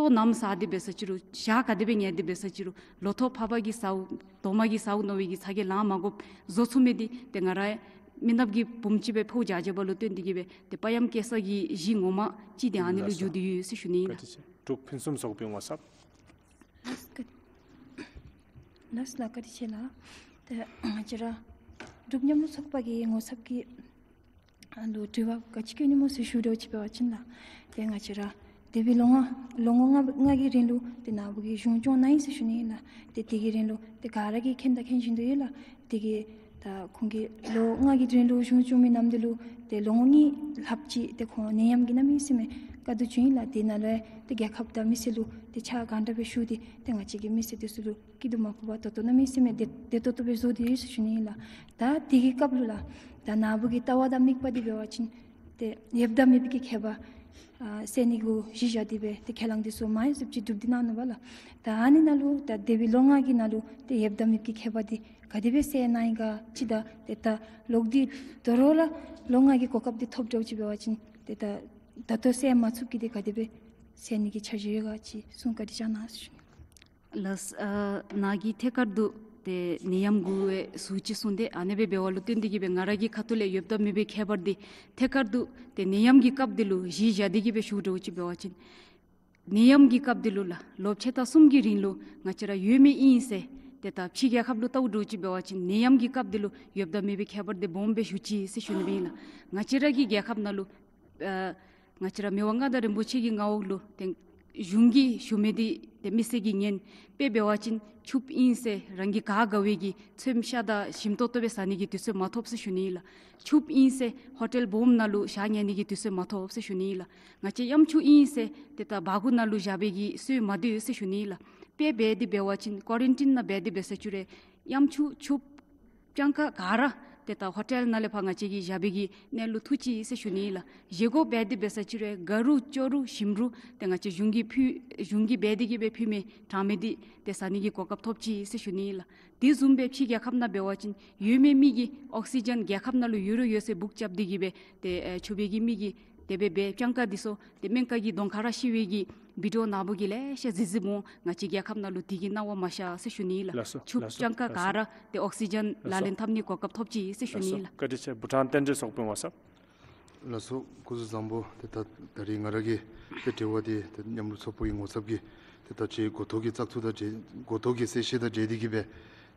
ལྟོ་ནམ་ཟ་སྟེ་འབད་ས་ཅིག་རུང་ཞག་ག་དེ་སྦེ་ཉལ་ཏེ་འབད་ས་ཅིག་རུང་ལོ་ཐོག་ཕར་པ་གིས་ཟཝ་རྡོག་མ་གིས་ཟཝ་མནོ་བའི་གི་ཚ་གྱང་ལང་མ་དགོཔ་བཟོ་ཚུགས་མི་འདི་ཏེ་ང་ར་མི་ནགཔ་གི་བུམོ་ཅིག་སྦེ་ཕོཝ་རྒྱག་རྒྱགཔ་ལུ་བརྟེན་ཏེ་གི་སྦེ་ཏེ་པ་ཡམ་སྐྱེ་ས་གི་གཞི་ངོ་མ་ཅིག་འདི་ཨ་ནི་ལུ་ལགས་སོ། འགྱོ་སྟེ་ཡོད་ཟེར་ཞུ་ནི་ཨིན་ལགས། བཀའ་དྲིན་ཆེ། འབྲུག་ཕུན་སུམ་ཚོགས་པའི་ངོ་ཚབ། ལགས་སོ་བཀའ་ལགས་སོ་ལགས། བཀའ་དྲིན་ཆེ་ལགས། ཏེ་ང་བཅས་ར་འབྲུག་མཉམ་རུབ་ཚོགས་པ་གི་ངོ་ཚབ་ཀྱིས་ཨ་ལུ་དྲི་བ་ག་ཅི་བཀོད་ནི་སྨོ་ཟེར་ཞུ་དོ་ཅིག་འབད་བ་ཅིན་ལགས། ཏེ་ང་བཅས་ར་འདས་པའི་ལོ་ལྔ་ལོ་ངོ་ལྔ་ལྔ་གི་རིང་ལུ་ཏེ་ནཱ་བུ་གི་གཞུང་སྐྱོང་གནང་ཡི་ཟེར་ཞུ་ནི་ཨིན་ལགས། ཏེ་དེ་གི་རིང་ལུ་ཏེ་ག་ར་གིས་མཁྱེན་དང་མཁྱེན་བཞིན་དུ་ཡོད་ལགས། དེ་གིས་ད་ཁོང་གིས་ལོ་ལྔ་གི་རིང་ལུ་གཞུང་སྐྱོང་མི་གནམ་དེ་ལུ་ཏེ་ལོ་ངོ་གཉིས་ལྷགཔ་ཅིག་ཏེ་ཁོང་ནད་ཡམས་ཀྱིས་གནམ་མེད་ས་མེད་དཀའ་སྡུག་བྱུང་ཡི་ལགས། དེ་ནང་ལུ་ཏེ་རྒྱལ་ཁབ་དང་མི་སེར་ལུ་ཏེ་ཕྱག་གང་དྲག་སྦེ་ཞུ་སྟེ་ཏེ་ང་བཅས་ཀྱི་མི་སེར་དེ་ཚུ་ལུ་སྐྱིད་སྡུག་མ་ཕོག་པར་ད་ལྟོ་གནམ་མེད་ས་མེད་བདེ་བདེ་ཏོག་ཏོ་སྦེ་བཟོ་སྟེ་ཡོད་ཟེར་ཞུ་ནི་ཨིན་ལགས། ད་དེ་གི་སྐབས་ལུ་ལགས་ད་ནཱ་བུ་གི་ལྟ་བ་དང་དམིགས་པ་འདི་འབད་བ་ཅིན་ཏེ་ཡོདཔ་དང་མེདཔ་གི་ཁྱད་པར་ཨ་སེལ་ནི་གུ་གཞི་བཞག་སྟེ་སྦེ་ཏེ་ཁས་བླངས་འདི་ཚུ་མ་ཡེངས་ཚུགསཔ་ཅིག་གྲུབ་སྟེ་གནང་ནུག་པ་ལགས། ད་ཨ་ནི་ནང་ལུ་ད་འདས་པའི་ལོ་ལྔ་གི་ནང་ལུ་ཏེ་ཡོདཔ་དང་མེདཔ་གི་ཁྱད་པར་འདི་ག་དེ་སྦེ་སེལ་གནང་ཡི་ག་ཅིག་དང་ཏེ་ད་ལོག་སྟེ་དོ་རུང་ལགས་ལོ་ལྔ་གི་གོ་སྐབས་འདི་ཐོབ་འགྱོ་ཅིག་འབད་བ་ཅིན་ཏེ་ད་ད་ལྟོ་སེལ་མ་ཚུགསཔ་གི་འདི་ག་དེ་སྦེ་སེལ་ནི་གི་འཆར་གཞི་ཡོད་ག་ཅིག་གསུང་བཀའ་དྲིན་བསྐྱང་གནང་ཟེར་ཞུ་ནི། ལགས་སོ། ཨ་ནཱ་གིས་ཐད་ཀར་དུ་ཏེ་ནད་ཡམས་གུ་སྦེ་ཟུར་ཅིག་གསུངས་ཏེ་ཨ་ནེ་སྦེ་འབདཝ་ལུ་བརྟེན་ཏེ་གི་སྦེ་ང་ར་གི་ཁ་ཐུག་ལས་ཡོདཔ་དང་མེདཔ་གི་ཁྱད་པར་འདི་ཐད་ཀར་དུ་ཏེ་ནད་ཡམས་ཀྱི་སྐབས་འདི་ལུ་གཞི་བཞག་སྟེ་གི་སྦེ་ཞུ་དོ་ཅིག་འབད་བ་ཅིན་ནད་ཡམས་ཀྱི་སྐབས་འདི་ལུ་ལགས་ལོ་ཕྱེད་དང་གསུམ་གྱི་རིང་ལུ་ང་བཅས་ར་ཡོད་མི་ཨིན་ཟེར་ཏེ་ད་ཕྱི་རྒྱལ་ཁབ་ལུ་བལྟཝ་དོ་ཅིག་འབད་བ་ཅིན་ནད་ཡམས་ཀྱི་སྐབས་འདི་ལུ་ཡོདཔ་དང་མེདཔ་གི་ཁྱད་པར་འདི་སྦོམ་སྦེ་ཞུ་ཅི་ཟེར་ཞུ་ནི་ཨིན་ལགས། ང་བཅས་ར་གི་རྒྱལ་ཁབ་ནང་ལུ་ཨ་ང་བཅས་ར་མི་དབང་མངའ་བདག་རིན་པོ་ཆེ་གི་མངའ་འོག་ལུ་ཏེ་གཞུང་གིས་ཞུ་མི་འདི་ཏེ་མི་སེར་གྱིས་ཉན། དཔེ་འབད་བ་ཅིན་ཕྱུགཔོ་ཨིན་ཟེར་རང་གིས་ག་དགའ་བའི་གི་ཚོདམ་ཤ་དང་ཞིམ་ཏོག་ཏོ་སྦེ་ཟ་ནི་གི་དུས་ཚོད་མ་ཐོབ་ཟེར་ཞུ་ནི་ཨིན་ལགས། ཕྱུགཔོ་ཨིན་ཟེར་ཧོ་ཊེལ་སྦོམ་ནང་ལུ་ཞག་ཉལ་ནི་གི་དུས་ཚོད་མ་ཐོབ་ཟེར་ཞུ་ནི་ཨིན་ལགས། ང་བཅས་གཡམ་ཆུང་ཨིན་ཟེར་ཏེ་ད་སྦ་གུ་ནང་ལུ་བཞག་པའི་གི་སྲོལ་མ་འདུག་ཟེར་ཞུ་ནི་ཨིན་ལགས། དཔེ་འབད་དེ་འབད་བ་ཅིན་ཀོ་རན་ཊིན་ནང་འབད་དེ་འབད་ས་ཅིག་རུང་གཡམ་ཆུང་ཕྱུགཔོ་སྤྱང་ཀ་ག་ར་ཏེ་ད་ཧོ་ཊེལ་ནང་ལས་ཕར་ང་བཅས་ཀྱིས་བཞག་པའི་གི་གནས་ལུ་ཐུག་ཅི་ཟེར་ཞུ་ནི་ཨིན་ལགས། བཞེས་སྒོ་འབད་དེ་འབད་ས་ཅིག་རུང་དགའ་རུང་སྐྱོ་རུང་ཞིམ་རུང་ཏེ་ང་བཅས་གཞུང་གིས་ཕུལ་གཞུང་གིས་འབད་དེ་གི་སྦེ་ཕུལ་མི་དྲང་མི་འདི་ཏེ་ཟ་ནི་གི་གོ་སྐབས་ཐོབ་ཅི་ཟེར་ཞུ་ནི་ཨིན་ལགས། དེ་བཟུམ་སྦེ་ཕྱི་རྒྱལ་ཁབ་ནང་འབད་བ་ཅིན་ཡོད་མི་མི་གིས་ཨོག་སི་ཇན་རྒྱལ་ཁབ་ནང་ལུ་ཡོད་རུང་ཡོད་ཟེར་སྦུག་རྐྱབ་སྟེ་གི་སྦེ་ཏེ་ཨེ་ཕྱུགཔོ་གི་མི་གིས་དེ་སྦེ་འབད་སྤྱང་ཀ་འདི་ཚུ་ཏེ་སྨན་ཁང་གི་གདོང་ཁར་ར་ཤི་བའི་གི་བི་ཌི་ཨོ་ནཱ་བུ་གིས་ལེ་ཤ་གཟིགས་གཟིགསཔ་འོང་། ང་བཅས་རྒྱལ་ཁབ་ནང་ལུ་དེ་གི་སྣང་བ་མ་ཤར་ཟེར་ཞུ་ནི་ཨིན་ལགས། ལགས་སོ། ཕྱུགཔོ་ལགས་སོ། སྤྱང་ཀ་ལགས་སོ། ག་ར་ཏེ་ཨོག་སི་ཇན་ལགས་ལག་ལེན་འཐབ་ནི་གོ་སྐབས་ཐོབ་ཅི་ཟེར་ཞུ་ནི་ཨིན་ལགས། བཀའ་དྲིན་ཆེ། བྷུ་ཊཱན་བསྟན་འཛིན་ཚོགས་པའི་ངོ་ཚབ། ལགས་སོ། སྐུ་གཟུགས་བཟང་པོ། ཏེ་ད་ད་རིས་ང་ར་གི་ཏེ་དྲི་བ་འདི་ཏེ་མཉམ་རུབ་ཚོགས་པའི་ངོ་ཚབ་ཀྱིས་ཏེ་ད་ཅི་འགོ་ཐོག་གི་བཙག་འཐུ་དང་འབྲེལ་འགོ་ཐོག་གི་གསལ་བཤད་དང་འབྲེལ་ཏེ་གི་སྦེ་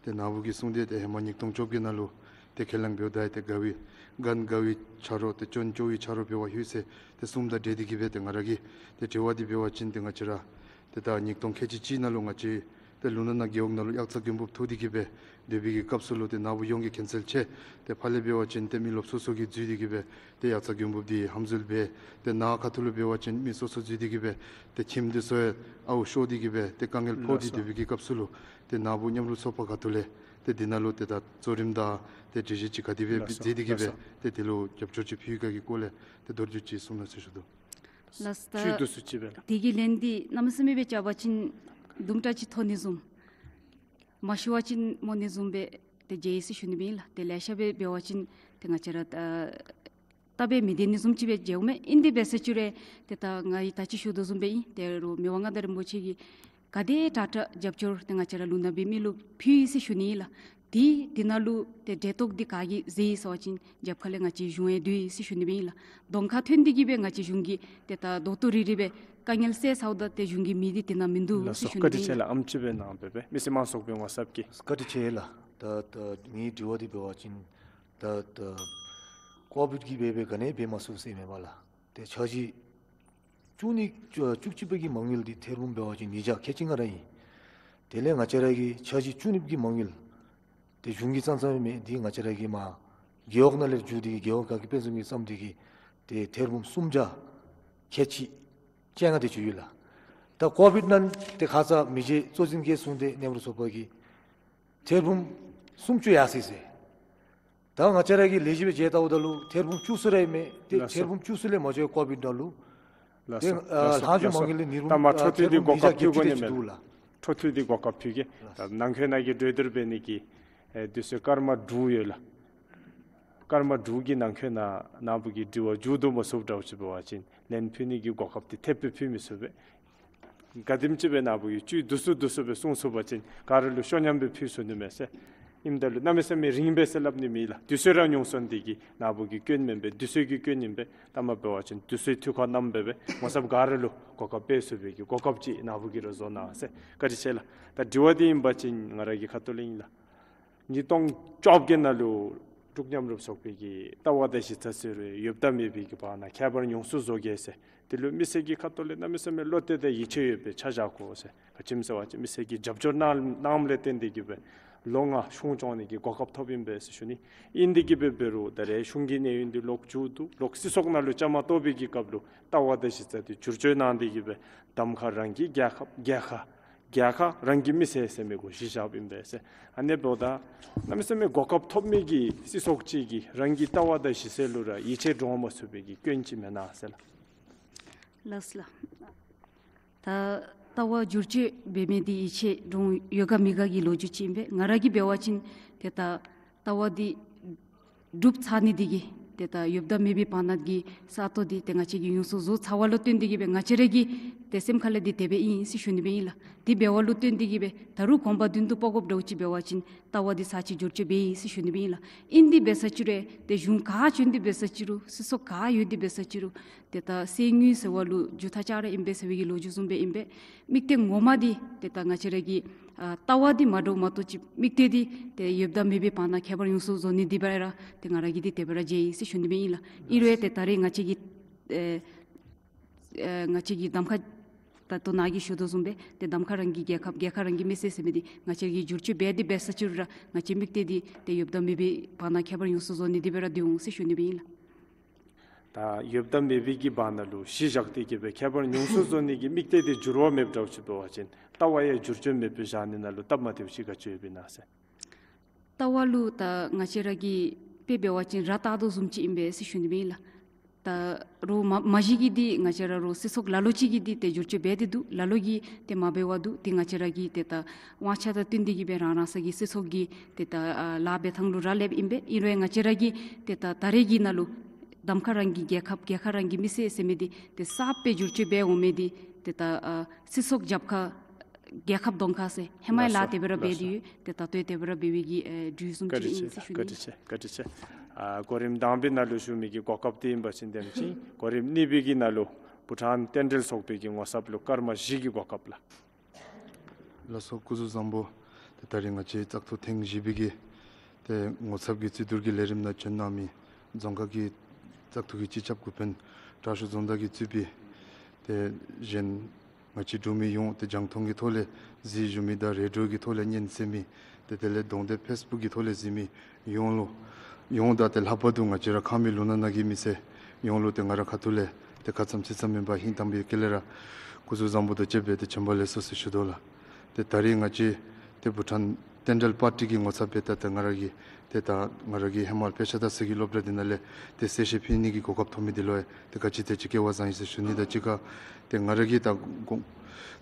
ཏེ་ནཱ་བུ་གིས་གསུངས་ཏེ་ཏེ་ཧེ་མ་ཉིས་སྟོང་བཅོ་བརྒྱད་ནང་ལུ་ཏེ་ཁས་བླངས་འབདཝ་ད་ཏེ་དགའ་བའི་རྒན་དགའ་བའི་ཆ་རོགས་ཏེ་སྐྱོན་སྐྱོ་བའི་ཆ་རོགས་འབད་བ་ཡོད་ཟེར་ཏེ་གསུངམ་དང་འབྲེལ་ཏེ་གི་སྦེ་ཏེ་ང་ར་གི་ཏེ་དྲི་བ་འདི་འབད་བ་ཅིན་ཏེ་ང་བཅས་ར་ཏེ་ད་ཉིས་སྟོང་ཁལ་གཅིག་གཅིག་ནང་ལུ་ང་བཅས་ཏེ་ལུང་ནག་ན་རྒེད་འོག་ནང་ལུ་གཡག་རྩྭ་མགོན་པོ་འཐུ་སྟེ་གི་སྦེ་སྡོད་པའི་གི་སྐབས་སུ་ལུ་ཏེ་ནཱ་བུ་ཡོངས་ཀྱིས་མཁྱེན་གསལ་ཆེ། ཏེ་ཕར་ལས་འབད་བ་ཅིན་ཏེ་མི་རློབས་སོ་སོ་གིས་འཛུལ་ཏེ་གི་སྦེ་ཏེ་གཡག་རྩྭ་མགོན་པོ་འདི་ཧམ་འཛུལ་འབད། ཏེ་ནཱ་ཁ་ཐུག་ལུ་འབད་བ་ཅིན་མི་སོ་སོ་འཛུལ་ཏེ་གི་སྦེ་ཏེ་ཁྱིམ་འདི་ཚུ་ཡང་ཨརཝ་ཤོར་ཏེ་གི་སྦེ་ཏེ་དཀའ་ངལ་ཕོག་སྟེ་ལགས་སོ། སྡོད་པའི་གི་སྐབས་སུ་ལུ་ཏེ་ནཱ་བུ་མཉམ་རུབ་ཚོགས་པ་ཁ་ཐུག་ལས་ཏེ་འདི་ནང་ལུ་ཏེ་ད་གཙོ་རིམ་དང་ཏེ་སྒྲིག་གཞི་ཅིག་ག་དེ་སྦེ་ལགས་སོ། མཛད་དེ་གི་སྦེ་ལགས་སོ། ཏེ་དེ་ལུ་རྒྱབ་སྐྱོར་ཅིག་ཕུལ་ག་གི་སྐོར་ལས་ཏེ་མདོར་བསྡུས་ཅིག་གསུང་གནང་ཟེར་ཞུ་དོ། ལགས་སོ། ད་ཅིག་བསྡུ་སུ་ཅིག་སྦེ་ལགས། དེ་གི་ལན་འདི་གནམ་མེད་ས་མེད་སྦེ་རྐྱབ་པ་ཅིན་དུམ་གྲ་ཅིག་ཐོན་ནི་བཟུམ། མ་ཞུ་བ་ཅིན་སྨོ་ནི་བཟུམ་སྦེ་ཏེ་མཇལ་ཡི་ཟེར་ཞུ་ནི་ཨིན་ལགས། ཏེ་ལེ་ཤ་སྦེ་འབད་བ་ཅིན་ཏེ་ང་བཅས་ར་ད་ད་སྦེ་མི་བདེ་ནི་བཟུམ་ཅིག་སྦེ་མཇལཝ་མས། ཨིན་དེ་འབད་ས་ཅིག་རུང་ཏེ་ད་ང་གིས་ད་ཅི་ཞུ་དོ་བཟུམ་སྦེ་ཨིན། ཏེ་རུང་མི་དབང་མངའ་བདག་རིན་པོ་ཆེ་གིས་ག་དེ་དྲག་དྲག་རྒྱབ་སྐྱོར་ཏེ་ང་བཅས་ར་ལུང་ནག་པའི་མི་ལུ་ཕུལ་ཡི་ཟེར་ཞུ་ནི་ཨིན་ལགས། ཏེ་དེ་ནང་ལུ་ཏེ་འབྲེལ་གཏོགས་འདི་ག་གིས་མཛད་ཡི་ཟེར་བ་ཅིན་རྒྱབ་ཁ་ལས་ང་བཅས་གཞུང་ཡང་འདུག་ཡི་ཟེར་ཞུ་ནི་ཨིན་ལགས། གདོང་ཁར་ཐོན་ཏེ་གི་སྦེ་ང་བཅས་གཞུང་གིས་ཏེ་ད་རྡོག་ཏོ་རིལ་རི་སྦེ་དཀའ་ངལ་སེལ་ཚརཝ་ད་ཏེ་གཞུང་གི་མི་འདི་དེ་ནང་མིན་འདུག་ལགས་ཟེར་སོ། ཞུ་ནི་ཨིན་ལགས། བཀའ་དྲིན་ཆེ་ལགས། ཨེམ་ཅིག་སྦེ་གནང་སྦེ་སྦེ་མི་སེར་དམངས་ཚོགས་པའི་ངོ་ཚབ་ཀྱིས། བཀའ་དྲིན་ཆེ་ལགས། ད་ད་ངེའི་དྲི་བ་འདི་འབད་བ་ཅིན་ད་ད་ཀོ་བིཌ་ཀྱིས་འབད་འབད་ག་ནི་འབད་མ་ཚུགས་ཟེར་མེན་པ་ལགས། ཏེ་འཆར་གཞི་བཅུ་གཉིས་བཅུ་བཅུ་གཅིག་པའི་གི་མ་དངུལ་འདི་ཐེར་འབུམ་འབད་བ་ཅིན་ཉིས་བརྒྱ་ཁལ་གཅིག་ལྔ་ར་ཨིན། དེ་ལས་ང་བཅས་ར་གི་འཆར་གཞི་བཅུ་གཉིས་ཀྱི་མ་དངུལ་ཏེ་གཞུང་གིས་བརྩམས་བརྩམསཔ་མས། འདི་ང་བཅས་ར་གིས་མར་རྒེད་འོག་ནང་ལས་བརྒྱུད་དེ་གི་རྒེད་འོག་ག་གིས་དཔེ་བཟུམ་གྱིས་བརྩམས་ཏེ་གི་ཏེ་ཐེར་འབུམ་སུམ་བརྒྱ་ཁལ་གཅིག་བཅོ་ལྔ་དེ་ཅིག་ཡོད་ལགས། ད་ཀོ་བིཌ་ནང་ཏེ་ཁ་ཙ་མི་རྗེ་གཙོ་འཛིན་གྱིས་གསུངས་ཏེ་མཉམ་རུབ་ཚོགས་པ་གིས་ཐེར་འབུམ་སུམ་ཅུ་ཡར་སོ་ཡི་ཟེར། ད་ང་བཅས་ར་གིས་ལས་གཞི་སྦེ་མཇལ་བལྟཝ་ད་ལུ་ཐེར་འབུམ་བཅུ་གསུམ་ར་ཨིན་མས། ཏེ་ལགས་སོ། ཐེར་འབུམ་བཅུ་གསུམ་ལས་མ་འགྱོ་བར་ཀོ་བིཌ་ནང་ལུ། ལགས་ཏེ་སོ། ཨ་ལགས་སོ། ལྷག་ཞུ་ལགས་མ་སོ། དངུལ་ལས་ཉིས་འབུམ། ད་མར་འཕྲོ་མཐུད་དེ་གོ་སྐབས་ཕུལ་དགོ་ནི་མས་ལགས། འཕྲོ་མཐུད་དེ་གོ་སྐབས་ཕུལ་གེ། ལགས་སོ། ད་ནང་འཁོད་ནང་གི་གྲོས་བསྡུར་འབད་ནི་གི་ཨེ་དུས་ཚོད་སྐར་མ་དྲུག་ཡོད་ལགས། སྐར་མ་དྲུག་གི་ནང་འཁོད་ནང་ནཱ་བུ་གི་དྲི་བ་མཇུག་བསྡུ་མ་ཚུགསཔ་འདྲཝ་ཅིག་འབད་བ་ཅིན་ལན་ཕུལ་ནི་གི་གོ་སྐབས་འདི་ཐེབས་སྦེ་ཕུལ་མི་ཚུགས་པས། ག་དེམ་ཅིག་སྦེ་ནཱ་བུ་གིས་བཅུད་བསྡུ་ཚུགས་བསྡུ་ཚུགས་སྦེ་གསུང་ཚུགས་པ་ཅིན་ག་ར་ལུ་ཤོ་ཉམས་སྦེ་ཕུལ་ཚུགས་ནི་མས་ཟེར། ཨིནམ་ད་ལུ་གནམ་མེད་ས་མེད་རིངམ་སྦེ་ཟེར་སླབ་ནི་མེད་ལགས། དུས་ཚོད་ར་ཉུང་སོང་། འདི་གིས་ནཱ་བུ་གི་སྐྱོན་མེན་པས། དུས་ཚོད་ཀྱི་སྐྱོན་ཨིན་པས། ད་མ་འབད་བ་ཅིན་དུས་ཚོད་དུས་ཁར་གནངམ་འབད་བས་ངོ་ཚབ་ག་ར་ལུ་གོ་སྐབས་སྤེལ་ཚུགས་པའི་གི་གོ་སྐབས་ཅིག་ནཱ་བུ་གིས་ར་བཟོ་གནང་ཟེར། བཀའ་དྲིན་ཆེ་ལགས། ད་དྲི་བ་འདི་ཨིན་པ་ཅིན་ང་ར་གི་ཁ་ཐུག་ལས་ཨིན་ལགས། ཉིས་སྟོང་བཅོ་བརྒྱད་ནང་ལུ་འབྲུག་མཉམ་རུབ་ཚོགས་པའི་གི་ལྟ་བ་དང་གཞི་རྩ་ཟེར་བའི་ཡོདཔ་དང་མེད་པའི་གི་བར་ན་ཁྱད་པར་ཡོངས་སུ་བཟོ་གེ་ཟེར། དེ་ལུ་མི་སེར་གྱི་ཁ་ཐུག་ལས་གནམ་མེད་ས་མེད་བློ་གཏད་དང་ཡིད་ཆེས་ཡོད་པའི་ཆ་བཞག་དགོ་ཟེར། ག་ཅི་སྨོ་ཟེར་བ་ཅིན་མི་སེར་གྱིས་རྒྱབ་སྐྱོར་གནང་གནངམ་ལས་བརྟེན་ཏེ་གི་སྦེ་ལོ་ལྔ་གཞུང་སྐྱོང་ནི་གི་གོ་སྐབས་ཐོབ་ཨིན་པས་ཟེར་ཞུ་ནི། ཨིན་དེ་གི་སྦེ་འབད་རུང་ད་རེས་གཞུང་གི་གནས་ཡུན་འདི་ལོག་མཇུག་བསྡུ། ལོག་སྲིད་ཚོགས་ནང་ལུ་བཅའ་མར་གཏོགས་པའི་གི་སྐབས་ལུ་ལྟ་བ་དང་གཞི་རྩ་འདི་བསྒྱུར་བཅོས་གནང་སྟེ་གི་སྦེ་གདམ་ཁ་རང་གི་རྒྱལ་ཁབ་རྒྱལ་ཁ་རྒྱལ་ཁ་རང་གི་མི་སེར་ཟེར་མི་གུ་གཞི་བཞགཔ་ཨིན་པས་ཟེར། ཨ་ནི་འབདཝ་ད་གནམ་མེད་ས་མེད་གོ་སྐབས་ཐོབ་མི་གི་སྲིད་ཚོགས་ཅིག་གིས་རང་གི་ལྟ་བ་དང་གཞི་རྩ་ལུ་ར་ཡིད་ཆེས་འདྲོངས་མ་ཚུགས་པའི་གི་སྐྱོན་ཅིག་མེན་ན་ཟེར་ལགས། ལགས་ལགས། ད་ལྟ་བ་བསྒྱུར་བཅོས་འབད་མི་འདི་ཡིད་ཆེས་འདྲོངས་ཡོད་ག་མེད་ག་གི་ལོ་རྒྱུས་ཅིག་ཨིན་པས། ང་ར་གིས་འབད་བ་ཅིན་ཏེ་ད་ལྟ་བ་འདི་གྲུབ་ཚར་ནི་འདི་གིས་ཏེ་ད་ཡོདཔ་དང་མེདཔ་གི་བར་ན་གི་ས་སྟོང་འདི་ཏེ་ང་བཅས་ཀྱིས་ཡོངས་སུ་བཟོ་ཚར་བ་ལུ་བརྟེན་ཏེ་གི་སྦེ་ང་བཅས་ར་གི་ཏེ་སེམས་ཁ་ལས་འདི་དེ་སྦེ་ཨིན་ཟེར་ཞུ་ནི་སྦེ་ཨིན་ལགས། འདི་འབདཝ་ལུ་བརྟེན་ཏེ་གི་སྦེ་ད་རུང་གོམ་པ་མདུན་དུ་སྤོ་དགོཔ་འདྲཝ་ཅིག་འབད་བ་ཅིན་ལྟ་བ་འདི་ས་ཅིག་བསྒྱུར་བཅོས་འབད་ཡི་ཟེར་ཞུ་ནི་སྦེ་ཨིན་ལགས། ཨིན་དེ་འབད་ས་ཅི་རུང་ཏེ་གཞུང་ག་བྱོན་ཏེ་འབད་ས་ཅི་རུང་སྲིད་ཚོགས་ག་ཡོད་དེ་འབད་ས་ཅི་རུང་ཏེ་ད་གསེར་དངུལ་ཟེར་བ་ལུ་རྒྱུ་ད་ཅ་ར་ཨིན་པས་ཟེར་བའི་གི་ལོ་རྒྱུས་བཟུམ་སྦེ་ཨིན་པས། དམིགས་གཏད་ངོ་མ་འདི་ཏེ་ད་ང་བཅས་ར་གི་ཨ་ལྟ་བ་འདི་མ་འདྲཝ་མ་གཏོགས་ཅིག་དམིགས་གཏད་འདི་ཏེ་ཡོདཔ་དང་མེདཔ་གི་བར་ན་ཁྱད་པར་ཡོངས་སུ་བཟོ་ནི་འདི་སྦེ་ར་ཏེ་ང་ར་གིས་འདི་དེ་སྦེ་ར་མཇལ་ཡི་ཟེར་ཞུ་ནི་སྦེ་ཨིན་ལགས། ཨིན་རུང་ཏེ་ད་རེས་ང་བཅས་ཀྱི་ཨེ་ཨེ་ང་བཅས་ཀྱི་གདམ་ཁ་ད་ལྟོ་ནཱ་གིས་ཞུ་དོ་བཟུམ་སྦེ་ཏེ་གདམ་ཁ་རང་གི་རྒྱལ་ཁབ་རྒྱལ་ཁ་རང་གི་མི་སེར་ཟེར་མི་འདི་ང་བཅས་ཀྱིས་བསྒྱུར་བཅོས་འབད་དེ་འབད་ས་ཅི་རུང་ར་ང་བཅས་དམིགས་གཏད་འདི་ཏེ་ཡོདཔ་དང་མེདཔ་གི་བར་ན་ཁྱད་པར་ཡོངས་སུ་བཟོ་ནི་འདི་སྦེ་ར་སྡོད་འོང་ཟེར་ཞུ་ནི་སྦེ་ཨིན་ལགས། ད་ཡོདཔ་དང་མེདཔ་གི་བར་ན་ལུ་གཞི་བཞག་སྟེ་གི་སྦེ་ཁྱད་པར་ཡོངས་སུ་བཟོ་ནི་གི་དམིགས་གཏད་འདི་འགྱུར་བ་མེདཔ་འདྲཝ་ཅིག་འབད་བ་ཅིན་ལྟ་བ་ཡང་བསྒྱུར་བཅོས་མེདཔ་སྦེ་བཞག་ནི་ནང་ལུ་སྟབས་མ་བདེཝ་ཅིག་ག་ཅི་ཡོདཔ་ཨིན་ན་ཟེར། ལྟ་བ་ལུ་ད་ང་བཅས་ར་གིས་དཔེ་འབད་བ་ཅིན་ར་བཏགས་དོ་བཟུམ་ཅིག་ཨིན་པས་ཟེར་ཞུ་ནི་སྦེ་ཨིན་ལགས། ད་རུང་མ་མ་གཞི་གི་འདི་ང་བཅས་ར་རུང་སྲིད་ཚོགས་ལ་ལུ་ཅིག་གིས་འདི་ཏེ་བསྒྱུར་བཅོས་འབད་དེ་འདུག། ལ་ལུ་གིས་ཏེ་མ་འབད་བར་འདུག། ཏེ་ང་བཅས་ར་གི་ཏེ་ད་དབང་ཆ་དང་བསྟུན་ཏེ་གི་སྦེ་རང་རང་སོ་གི་སྲིད་ཚོགས་ཀྱི་ཏེ་ད་ཨ་ལཱ་འབད་ཐངས་ལུ་ར་ལེབ་ཨིན་པས། ཨིན་རུང་ང་བཅས་ར་གིས་ཏེ་ད་ད་རེས་ཀྱི་ནང་ལུ་གདམ་ཁ་རང་གི་རྒྱལ་ཁབ་རྒྱལ་ཁ་རང་གི་མི་སེར་ཟེར་མི་འདི་ཏེ་གསརཔ་སྦེ་བསྒྱུར་བཅོས་འབད་འོང་མི་འདི་ཏེ་ད་ཨ་སྲིད་ཚོགས་རྒྱབ་ཁ་རྒྱལ་ཁབ་གདོང་ཁ་ཟེར་ཧེ་མའི་ལཱ་དེ་སྦེ་ར་འབད་དེ་ཡོད། ཏེ་ད་ལྟོ་དེ་སྦེ་ར་འབད་བའི་གི་ཨེ་དུས་བཟུམ་ཅིག་ཨིན་ཟེར་ཞུ་ནི། བཀའ་དྲིན་ཆེ། བཀའ་དྲིན་ཆེ། ཨ་གོ་རིམ་དང་པའི་ནང་ལུ་ཞུ་མི་གི་གོ་སྐབས་འདི་ཨིན་པ་ཅིན་དེམ་ཅིག་གོ་རིམ་གཉིས་པའི་གི་ནང་ལུ་བྷུ་ཊཱན་རྟེན་འབྲེལ་ཚོགས་པའི་གི་ངོ་ཚབ་ལུ་སྐར་མ་བཞི་གི་གོ་སྐབས་ལགས། ལགས་སོ། སྐུ་གཟུགས་བཟང་པོ། ཏེ་ད་རིས་ང་བཅས་བཙག་འཐུ་ཐེངས་བཞི་པའི་གི་ཏེ་ངོ་ཚབ་ཀྱི་རྩིས་བསྡུར་གྱི་ལས་རིམ་ནང་བྱོན་གནང་མི་རྫོང་ཁག་གི་བཙག་འཐུ་གི་སྤྱི་ཁྱབ་འགོ་དཔོན་དྲག་ཤོས་རྫོང་བདག་གིས་གཙོས་པའི་ཏེ་གཞན་ང་བཅས་འབྲུག་མི་ཡོངས་ཏེ་རྒྱང་མཐོང་གི་ཐོག་ལས་གཟིགས་བཞུགས་མི་དང་རེ་ཌི་ཡོ་གི་ཐོག་ལས་ཉན་གསན་མི་ཏེ་དེ་ལས་གདོང་དེབ་ཕེསི་བུཀ་གི་ཐོག་ལས་གཟིགས་མི་ཡོངས་ལུ་ཡོངས་དང་ཏེ་ལྷག་པར་དུ་ང་བཅས་ར་ཁམས་མི་ལུང་ནག་ནང་གི་མི་སེར་ཡོངས་ལུ་ཏེ་ང་ར་ཁ་ཐུག་ལས་ཏེ་ཁ་ཙམ་ཚིག་ཙམ་མེན་པར་ཧིང་དྭངས་པའི་དཀྱིལ་ལས་ར་སྐུ་གཟུགས་བཟང་པོ་དང་བཅས་པའི་ཏེ་བྱོན་པ་ལེགས་སོ་ཟེར་ཞུ་དོ་ལགས། ཏེ་ད་རིས་ང་བཅས་ཏེ་བྷུ་ཊཱན་རྟེན་འབྲེལ་པར་ཊི་གི་ངོ་ཚབ་སྦེ་ད་ཏེ་ང་ར་གི་ཏེ་ད་ང་ར་གི་ཧེ་མ་དཔེ་ཆ་དང་ཟེར་གྱི་སློབ་གྲྭ་འདི་ནང་ལས་ཏེ་གསལ་བཤད་ཕུལ་ནི་གི་གོ་སྐབས་ཐོབ་མི་འདི་ལུ་ཡང་ཏེ་ག་ཅི་དེ་ཅིག་སྐལ་བ་བཟང་ཡི་ཟེར་ཞུ་ནི་དང་གཅིག་ཁར་ཏེ་ང་ར་གིས་ད་དགོངས་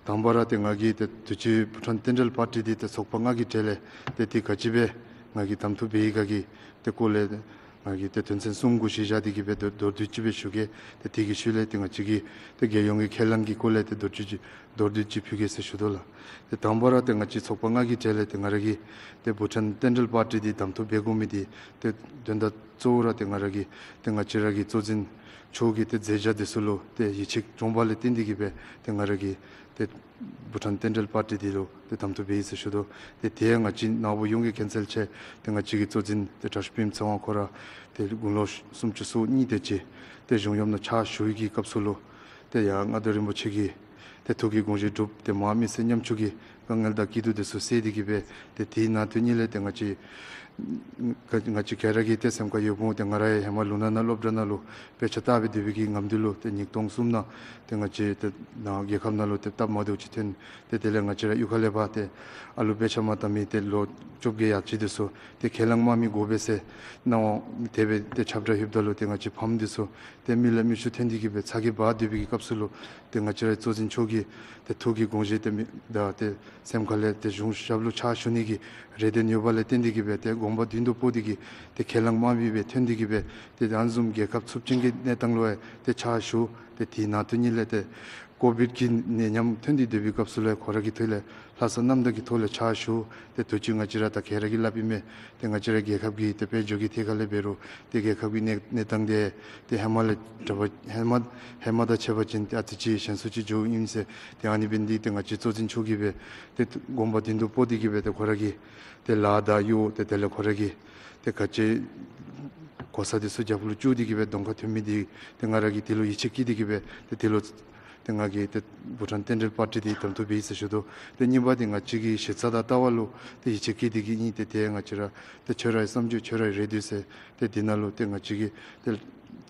དང་པ་ར་ཏེ་ང་གིས་ཏེ་དུས་ཅི་བྷུ་ཊཱན་རྟེན་འབྲེལ་པར་ཊི་འདི་ཏེ་ཚོགས་པ་ལྔ་གི་གྲས་ལས་ཏེ་འདི་ག་ཅི་སྦེ་ང་གིས་གདམ་འཐུ་འབད་ཡི་ག་གི་ཏེ་སྐོར་ལས་ང་གིས་ཏེ་དོན་ཚན་གསུམ་གུ་གཞི་བཞག་སྟེ་གི་སྦེ་མདོར་མདོར་བསྡུས་ཅིག་སྦེ་ཞུ་གེ། ཏེ་དེ་གི་ཤུལ་ལས་ཏེ་ང་བཅས་ཀྱི་ཏེ་རྒྱལ་ཡོངས་ཀྱི་ཁས་བླངས་ཀྱི་སྐོར་ལས་ཏེ་མདོར་བསྡུས་ཅིག་ མདོར་བསྡུས་ཅིག་ཕུལ་གེ་ཟེར་ཞུ་དོ་ལགས། ཏེ་དང་པ་ར་ཏེ་ང་བཅས་ཚོགས་པ་ལྔ་གི་གྲས་ལས་ཏེ་ང་ར་གིས་ཏེ་བྷུ་ཊཱན་བསྟན་འགྲོའི་པར་ཊི་འདི་གདམ་འཐུ་འབད་དགོ་མི་འདི་ཏེ་དོན་དག་གཙོ་བོ་ར་ཏེ་ང་ར་གིས་ཏེ་ང་བཅས་ར་གི་གཙོ་འཛིན་མཆོག་གི་ཏེ་མཛད་བྱ་འདི་ཚུ་ལུ་ཏེ་ཡིད་ཆེས་འདྲོངས་པ་ལས་བརྟེན་ཏེ་གིས་སྦེ་ཏེ་ང་ར་གིས་ཏེ་བྷུ་ཊཱན་བསྟན་འགྲོའི་པར་ཊི་འདི་ལུ་ཏེ་གདམ་འཐུ་འབད་ཡི་ཟེར་ཞུ་དོ། ཏེ་དེ་ང་བཅས་ནཱ་བུ་ཡོངས་ཀྱི་མཁྱེན་གསལ་ཆེ་ཏེ་ང་བཅས་ཀྱི་གཙོ་འཛིན་ཏེ་དྲག་ཤོས་པདྨ་ཚེ་དབང་ཁོ་ར་ཏེ་དགུང་ལོ་སུམ་ཅུ་སོ་གཉིས་དེ་ཅིག་ཏེ་གཞུང་གཡོག་ནང་ཕྱག་ཞུ་བའི་གི་སྐབས་སུ་ལུ་ཏེ་ཡང་མངའ་བདག་རིན་པོ་ཆེ་གི་ཏེ་ཐུགས་ཀྱི་དགོངས་བཞེད་གྲུབ་སྟེ་མ་མི་ཚེ་ཉམ་ཆུང་གི་དཀའ་ངལ་དང་སྐྱིད་སྡུག་འདི་ཚུ་བསལ་ཏེ་གིས་སྦེ་ཏེ་དེའི་ནང་དོན་ཉིད་ལས་ཏེ་ང་བཅས་ང་བཅས་ག་ར་གིས་ཏེ་སེམས་ཁར་ཡོདཔ་འོང་། ཏེ་ང་ར་ཡང་ཧེ་མ་ལུང་ནག་ནང་སློབ་གྲྭ་ནང་ལུ་དཔེ་ཆ་ལྟ་སྦེ་སྡོད་པའི་གི་ངམ་དུས་ལུ་ཏེ་ཉིས་སྟོང་གསུམ་ནང་ཏེ་ང་བཅས་ཏེ་ནཱ་རྒྱལ་ཁབ་ནང་ལུ་ཏེ་སྟབས་མ་བདེཝ་ཅིག་ཐོན། ཏེ་དེ་ལས་ང་བཅས་ར་གཡུས་ཁ་ལས་ཕར་ཏེ་ཨ་ལུ་དཔེ་ཆ་མ་བལྟ་མི་ཏེ་ལོ་བཅོ་བརྒྱད་ཡར་ཅིག་འདི་ཚུ་ཏེ་ཁས་བླངས་དམག་མི་དགོ་པས་ཟེར་གནང་བ་དེ་སྦེ་ཏེ་ཁྱབ་བསྒྲགས་ཡོདཔ་ད་ལུ་ཏེ་ང་བཅས་ཕམ་འདི་ཚུ་ཏེ་མི་ལ་མི་ཤུགས་ཐོན་ཏེ་གིས་སྦེ་ཚ་གྱང་འབག་སྡོད་པའི་གི་སྐབས་སུ་ལུ་ཏེ་ང་བཅས་ར་གཙོ་འཛིན་མཆོག་གི་ཏེ་ཐུགས་ཀྱི་དགོངས་བཞེད་དེ་མི་དང་ཏེ་སེམས་ཁ་ལས་ཏེ་གཞུང་ཞབས་ལུ་ཕྱག་ཞུ་ནི་གི་རེ་འདུན་ཡོད་པ་ལས་བརྟེན་ཏེ་གིས་སྦེ་ཏེ་དགོངས་པ་མདུན་དུ་སྤོ་སྟེ་གིས་ཏེ་ཁས་བླངས་དམག་མི་སྦེ་ཐོན་ཏེ་གིས་སྦེ་ཏེ་ཨ་ནི་བཟུམ་རྒྱལ་ཁབ་འཚུབ་ཅན་གྱི་གནས་སྟངས་ལུ་ཡང་ཏེ་ཕྱག་ཞུ། ཏེ་དེའི་ནང་དོན་ཉིད་ལས་ཏེ་ཀོ་བིཌ་ཀྱི་ནད་ཉམས་ཐོན་ཏེ་སྡོད་པའི་སྐབས་སུ་ལུ་ཡང་ཁོ་ར་གི་ཐོག་ལས་ལྷག་བསམ་རྣམ་དག་གི་ཐོག་ལས་ཕྱག་ཞུ། ཏེ་དུས་ཅི་ང་བཅས་ར་ད་ག་ར་གིས་སླབ་ཨིན་མས། ཏེ་ང་བཅས་ར་རྒྱལ་ཁབ་ཀྱི་ཏེ་དཔལ་འབྱོར་གྱི་ཐད་ཁ་ལས་འབད་རུང་ཏེ་རྒྱལ་ཁབ་ཀྱི་གནས་གནས་སྟངས་འདི་ཏེ་ཧེ་མ་ལས་དྲག་པ་ཧེ་མ་ཧེ་མ་དང་ཕྱད་པ་ཅིན་ཏེ་ཨ་ཙི་ཅིག་ཞན་སུ་ཅིག་འགྱོཝ་ཨིན་ཟེར། ཏེ་ཨ་ནི་འབད་ནི་འདི་ཏེ་ང་བཅས་གཙོ་འཛིན་མཆོག་གིས་སྦེ་ཏེ་དགོངས་པ་མདུན་དུ་སྤོ་སྟེ་གིས་སྦེ་ཏེ་ཁོ་ར་གི་ཏེ་ལཱ་དང་གཡོག་ཏེ་དེ་ལས་ཁོ་ར་གི་ཏེ་ག་ཅི་གོ་ས་འདི་ཚུ་རྒྱབ་ལུ་བཅུག་སྟེ་གིས་སྦེ་གདོང་ཁར་ཐོན་མི་འདི་ཏེ་ང་ར་གིས་དེ་ལུ་ཡིད་ཆེས་བསྐྱེད་དེ་གིས་སྦེ་ཏེ་དེ་ལུ་ཏེ་ང་གིས་ཏེ་བྷུ་ཊཱན་བསྟན་འགྲོའི་པར་ཊི་འདི་གདམ་འཐུ་འབད་ཡི་ཟེར་ཞུ་དོ། ཏེ་གཉིས་པ་འདི་ང་བཅས་ཀྱི་གཞི་རྩ་དང་ལྟ་བ་ལུ་ཏེ་ཡིད་ཆེས་བསྐྱེད་དེ་གིས་ཨིན། ཏེ་ཏེ་ང་བཅས་ར་ཏེ་ཁྱོད་རའི་བསམ་རྒྱུ་ཁྱོད་རའི་རེ་འདོད་ཟེར་ཏེ་འདི་ནང་ལུ་ཏེ་ང་བཅས་ཀྱིས་ཏེ་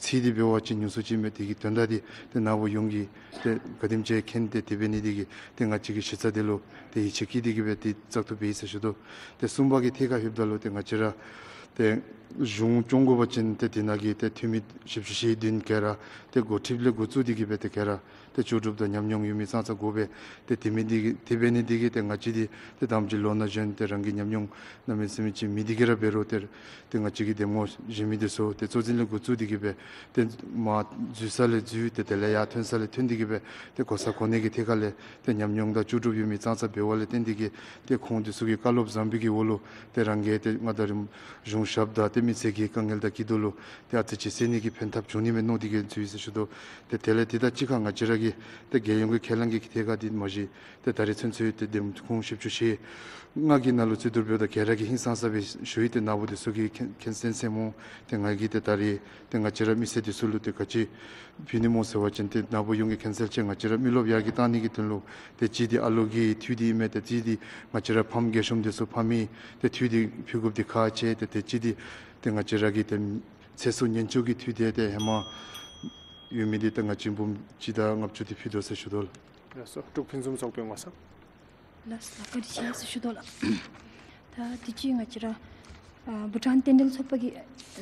ཚིག་འདི་འབད་བ་ཅིན་ཉུང་སུ་ཅིག་མས། དེ་གི་དོན་དག་འདི་ཏེ་ནཱ་བུ་ཡོངས་ཀྱིས་ཏེ་ག་དེམ་ཅིག་མཁྱེན། ཏེ་དེ་འབད་ནི་འདི་གིས་ཏེ་ང་བཅས་ཀྱི་གཞི་རྩ་འདི་ལུ་ཏེ་ཡིད་ཆེས་བསྐྱེད་དེ་གིས་སྦེ་ཏེ་བཙག་འཐུ་འབད་ཡི་ཟེར་ཞུ་དོ། ཏེ་གསུམ་པ་གི་ཐད་ཁར་ལྷོདཔ་ད་ལུ་ཏེ་ང་བཅས་ར་ཏེ་གཞུང་སྐྱོང་དགོ་པ་ཅིན་ཏེ་དེ་ནང་གི་ཏེ་འཐུས་མི་བཞི་བཅུ་ཞེ་བདུན་ག་ར་ཏེ་འགོ་ཁྲིདཔ་ལས་འགོ་བཙུགས་ཏེ་གིས་སྦེ་ཏེ་ག་ར་ཏེ་ལྕོགས་གྲུབ་དང་ཉམས་མྱོང་ཡོད་མི་ཙང་ཙ་དགོ་པས། ཏེ་དེ་མི་འདི་གིས་དེ་འབད་ནི་འདི་གིས་ཏེ་ང་བཅས་འདི་ཏེ་དང་པ་ཅིག་ལོ་ན་གཞོན་ཏེ་རང་གི་ཉམས་མྱོང་གནམ་མེད་ས་མེད་ཅིག་མེད། དེ་ག་ར་འབད་རུང་ཏེ་ཏེ་ང་བཅས་ཀྱི་གདམ་ངོ་བཞེས་མི་འདི་ཚུ་ཏེ་གཙོ་འཛིན་ལས་འགོ་བཙུགས་ཏེ་གིས་སྦེ་ཏེ་མར་འཛུལ་ས་ལས་འཛུལ་ཏེ་དེ་ལས་ཡར་ཐོན་ས་ལས་ཐོན་ཏེ་གིས་སྦེ་ཏེ་གོ་ས་གོ་གནས་ཀྱི་ཐད་ཁ་ལས་ཏེ་ཉམས་མྱོང་དང་ལྕོགས་གྲུབ་ཡོད་མི་ཙང་ཙ་འབདཝ་ལས་བརྟེན་ཏེ་གིས་ཏེ་ཁོང་འདི་ཚུ་གི་བཀའ་སློབ་བཟང་པོའི་གི་འོག་ལུ་ཏེ་རང་གིས་ཏེ་མངའ་བདག་རིན་གཞུང་ཞབས་དང་ཏེ་མི་སེར་གྱི་དཀའ་ངལ་དང་སྐྱིད་སྡུག་ལུ་ཏེ་ཨ་ཙི་ཅིག་སེལ་ནི་གི་ཕན་ཐབས་འབྱུང་ནི་མས་མནོ་སྟེ་གིས་འཛུལ་ཡི་ཟེར་ཞུ་དོ། ཏེ་དེ་ལས་དེ་དང་གཅིག་ཁར་ང་བཅས་ར་གི་ཏེ་རྒྱལ་ཡོངས་ཀྱི་ཁས་བླངས་ཀྱི་ཐད་ཁར་འདི་མ་གཞི་ཏེ་ད་རེས་ཚུན་ཚོད་ཏེ་འདེམས་ཁོངས་བཞི་བཅུ་ཞེ་ལྔ་གི་ནང་ལུ་བརྩི་བསྡུར་འབདཝ་ད་ག་ར་གིས་ཧིང་སངས་ས་སྦེ་ཞུ་ཡི། ཏེ་ནཱ་བུ་འདི་ཚུ་གིས་མཁྱེན་མཁྱེན་གསལ་གསལ་སྨོ། ཏེ་ང་གིས་ཏེ་ད་རེས་ཏེ་ང་བཅས་ར་མི་སེར་འདི་ཚུ་ལུ་ཏེ་ག་ཅི་ཕུལ་ནི་སྨོ་ཟེར་བ་ཅིན་ཏེ་ནཱ་བུ་ཡོངས་ཀྱིས་མཁྱེན་གསལ་ཆེ་ང་བཅས་ར་མི་རློབས་ཡར་རྒྱས་གཏང་ནི་གི་དོན་ལུ་ཏེ་གཅིག་འདི་ཨ་ལོ་གི་འཐུས་འདི་ཨིན་མས། ཏེ་གཅིག་འདི་ང་བཅས་ར་ཕམ་རྒས་ཤོམ་འདི་ཚུ་ཕམ་གྱི་ཏེ་འཐུས་འདི་ཕུལ་དགོཔ་འདི་ཁག་ཆེ། ཏེ་ཏེ་གཅིག་འདི་ཏེ་ང་བཅས་ར་གི་ཏེ་ཚེ་སྲོག་ཉེན་བཅོལ་གྱི་འཐུས་འདི་ཏེ་ཧེ་མ་ཡོད་མི་འདི་ཏེ་ང་བཅས་འབུམ་གཅིག་དང་ལྔ་བཅུ་འདི་ཕུལ་དོ་ཟེར་ཞུ་དོ་ལགས། ལགས་སོ། འབྲུག་ཕུན་སུམ་ཚོགས་པའི་ངོ་ས། ལགས་སོ། བཀའ་དྲིན་ཆེ་ཟེར་ཞུ་དོ་ལགས། ད་དུས་ཅི་ང་བཅས་ར་ཨ་བྷུ་ཊཱན་རྟེན་འབྲེལ་ཚོགས་པ་གི་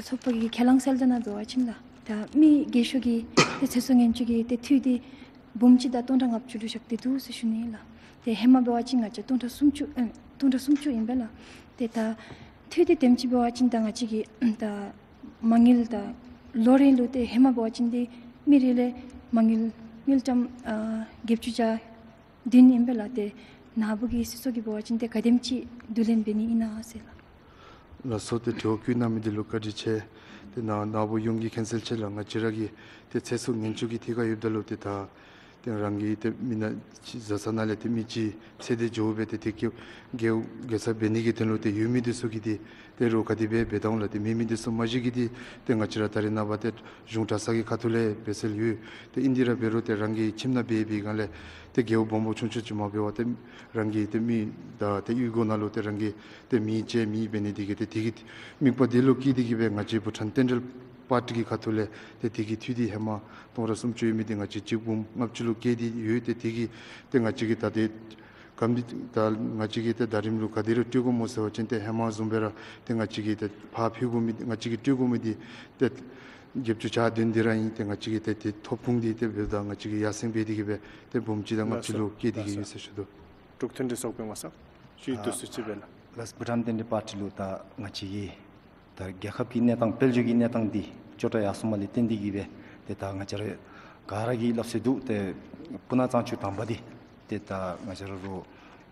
ཚོགས་པ་གི་ཁས་བླངས་གསལ་བསྒྲགས་ནང་འབད་བ་ཅིན་ལགས། ད་མི་རྒས་ཤོས་ཀྱི་ཏེ་ཚེ་སྲོག་ཉེན་བཅོལ་གྱི་ཏེ་འཐུས་འདི་འབུམ་གཅིག་དང་སྟོང་ཕྲག་ལྔ་བཅུ་ལུ་བཞག་སྟེ་འདུག་ཟེར་ཞུ་ནི་ལགས། ཏེ་ཧེ་མ་འབད་བ་ཅིན་ང་བཅས་སྟོང་ཕྲག་སུམ་ཅུ་ཨེ་སྟོང་ཕྲག་སུམ་ཅུ་ཨིན་པས་ལགས། ཏེ་ད་འཐུས་འདི་དེམ་ཅིག་འབད་བ་ཅིན་ད་ང་བཅས་ཀྱི་ད་མ་དངུལ་ད་ལོ་རེ་ལུ་ཏེ་ཧེ་མ་འབད་བ་ཅིན་ཏེ་མི་རེ་ལས་མ་དངུལ་དངུལ་ཀྲམ་ཨ་བརྒྱད་ཅུ་གྱ་བདུན་ཨིན་པས་ལགས། ཏེ་ནཱ་བུ་གིས་སྲིད་ཚོགས་ཀྱིས་འབད་བ་ཅིན་ཏེ་ག་དེམ་ཅིག་བསྡུ་ལེན་འབད་ནི་ཨིན་ན་ཟེར་ལགས། ལགས་སོ། ཏེ་དྲི་བ་བཀོད་གནང་མི་འདི་ལུ་བཀའ་དྲིན་ཆེ། ཏེ་ནཱ་ནཱ་བུ་ཡོངས་ཀྱིས་མཁྱེན་གསལ་ཆེ་ལགས། ང་བཅས་ར་གི་ཏེ་ཚེ་སྲོག་ཉེན་བཅོལ་གྱི་ཐད་ཁར་ཡོདཔ་ད་ལུ་ཏེ་ད་ཏེ་རང་གི་ཏེ་མི་ནཱ་ཅིག་བཟའ་ཚང་ནང་ལས་ཏེ་མི་གཅིག་ཚེ་འདི་འགྱོ་སྦེ་ཏེ་དེ་གི་དགེ་དགེ་རྩ་འབད་ནི་གི་དོན་ལུ་ཏེ་ཡོད་མི་འདི་ཚུ་གིས་ཏེ་ཏེ་རོགས་ག་དེ་སྦེ་འབད་དོ་ལགས། ཏེ་མེད་མི་འདི་ཚུ་མ་གཞི་གིས་ཏེ་ཏེ་ང་བཅས་ར་ད་རེས་ནངས་པ་ཏེ་གཞུང་གྲྭ་ཚང་གི་ཁ་ཐུག་ལས་འབད་སྲོལ་ཡོད། ཏེ་ཨིན་དེ་ར་འབད་རུང་ཏེ་རང་གི་ཁྱིམ་ནང་འབད་བའི་སྒང་ལས་ཏེ་རྒྱལ་པོ་སྦོམ་པོ་ཆུང་ཆུང་ཅིག་མ་འབད་བར་ཏེ་རང་གི་ཏེ་མི་དང་ཏེ་གཡུས་སྒོ་ནང་ལུ་ཏེ་རང་གི་ཏེ་མི་བཅས་མི་འབད་ནི་དེ་གིས་ཏེ་དེ་གི་དམིགས་པ་དེ་ལུ་བསྐྱེད་དེ་གིས་སྦེ་ང་བཅས་བྷུ་ཊཱན་རྟེན་འབྲེལ་པར་ཊི་གི་ཁ་ཐུག་ལས་ཏེ་དེ་གི་འཐུས་འདི་ཧེ་མ་སྟོང་ཕྲག་སུམ་ཅུ་ཡོད་མི་འདི་ང་བཅས་གཅིག་འབུམ་ལྔ་བཅུ་ལུ་བསྐྱེད་དེ་ཡོད། ཏེ་དེ་གིས་ཏེ་ང་བཅས་ཀྱིས་ད་ཏེ་གམ་འདི་ད་ང་བཅས་ཀྱིས་ཏེ་ད་རིམ་ལུ་ག་དེ་རུང་སྤྲོད་དགོཔ་སྨོ་ཟེར་བ་ཅིན་ཏེ་ཧེ་མ་བཟུམ་སྦེ་ར་ཏེ་ང་བཅས་ཀྱིས་ཏེ་ཕར་ཕུལ་དགོ་མི་ང་བཅས་ཀྱིས་སྤྲོད་དགོ་མི་འདི་ཏེ་བརྒྱད་ཅུ་གྱ་བདུན་འདི་ར་ཨིན། ཏེ་ང་བཅས་ཀྱིས་ཏེ་ཏེ་ཐོབ་ཁུངས་འདི་ཏེ་འབདཝ་ད་ང་བཅས་ཀྱིས་ཡར་སེང་འབད་དེ་གིས་སྦེ་ཏེ་འབུམ་གཅིག་དང་ལྔ་བཅུ་ལུ་བསྐྱེད་དེ་གིས་ཡོད་ཟེར་ཞུ་དོ། འབྲུག་མཐུན་སྒྲིལ་ཚོགས་པའི་ངོ་ས་ཞུ་ཡིག་དུ་སུ་ཅིག་འབད་ན། ལགས་སོ། བྷུ་ཊཱན་རྟེན་འབྲེལ་པར་ཊི་ལུ་ད་ང་བཅས་ཀྱི་ད་རྒྱལ་ཁབ་ཀྱི་གནས་སྟངས་དཔལ་འབྱོར་གྱི་གནས་སྟངས་འདི་སྐྱོ་དྲགས་ཡར་སོངམ་ལས་བརྟེན་ཏེ་གིས་སྦེ་ཏེ་ད་ང་བཅས་ར་ག་ར་གིས་སླབ་སྲོལ་འདུག། ཏེ་སྤུ་ན་གཙང་ཆུ་དང་པ་འདི་ ཏེ་ད་ང་བཅས་ར་རུ་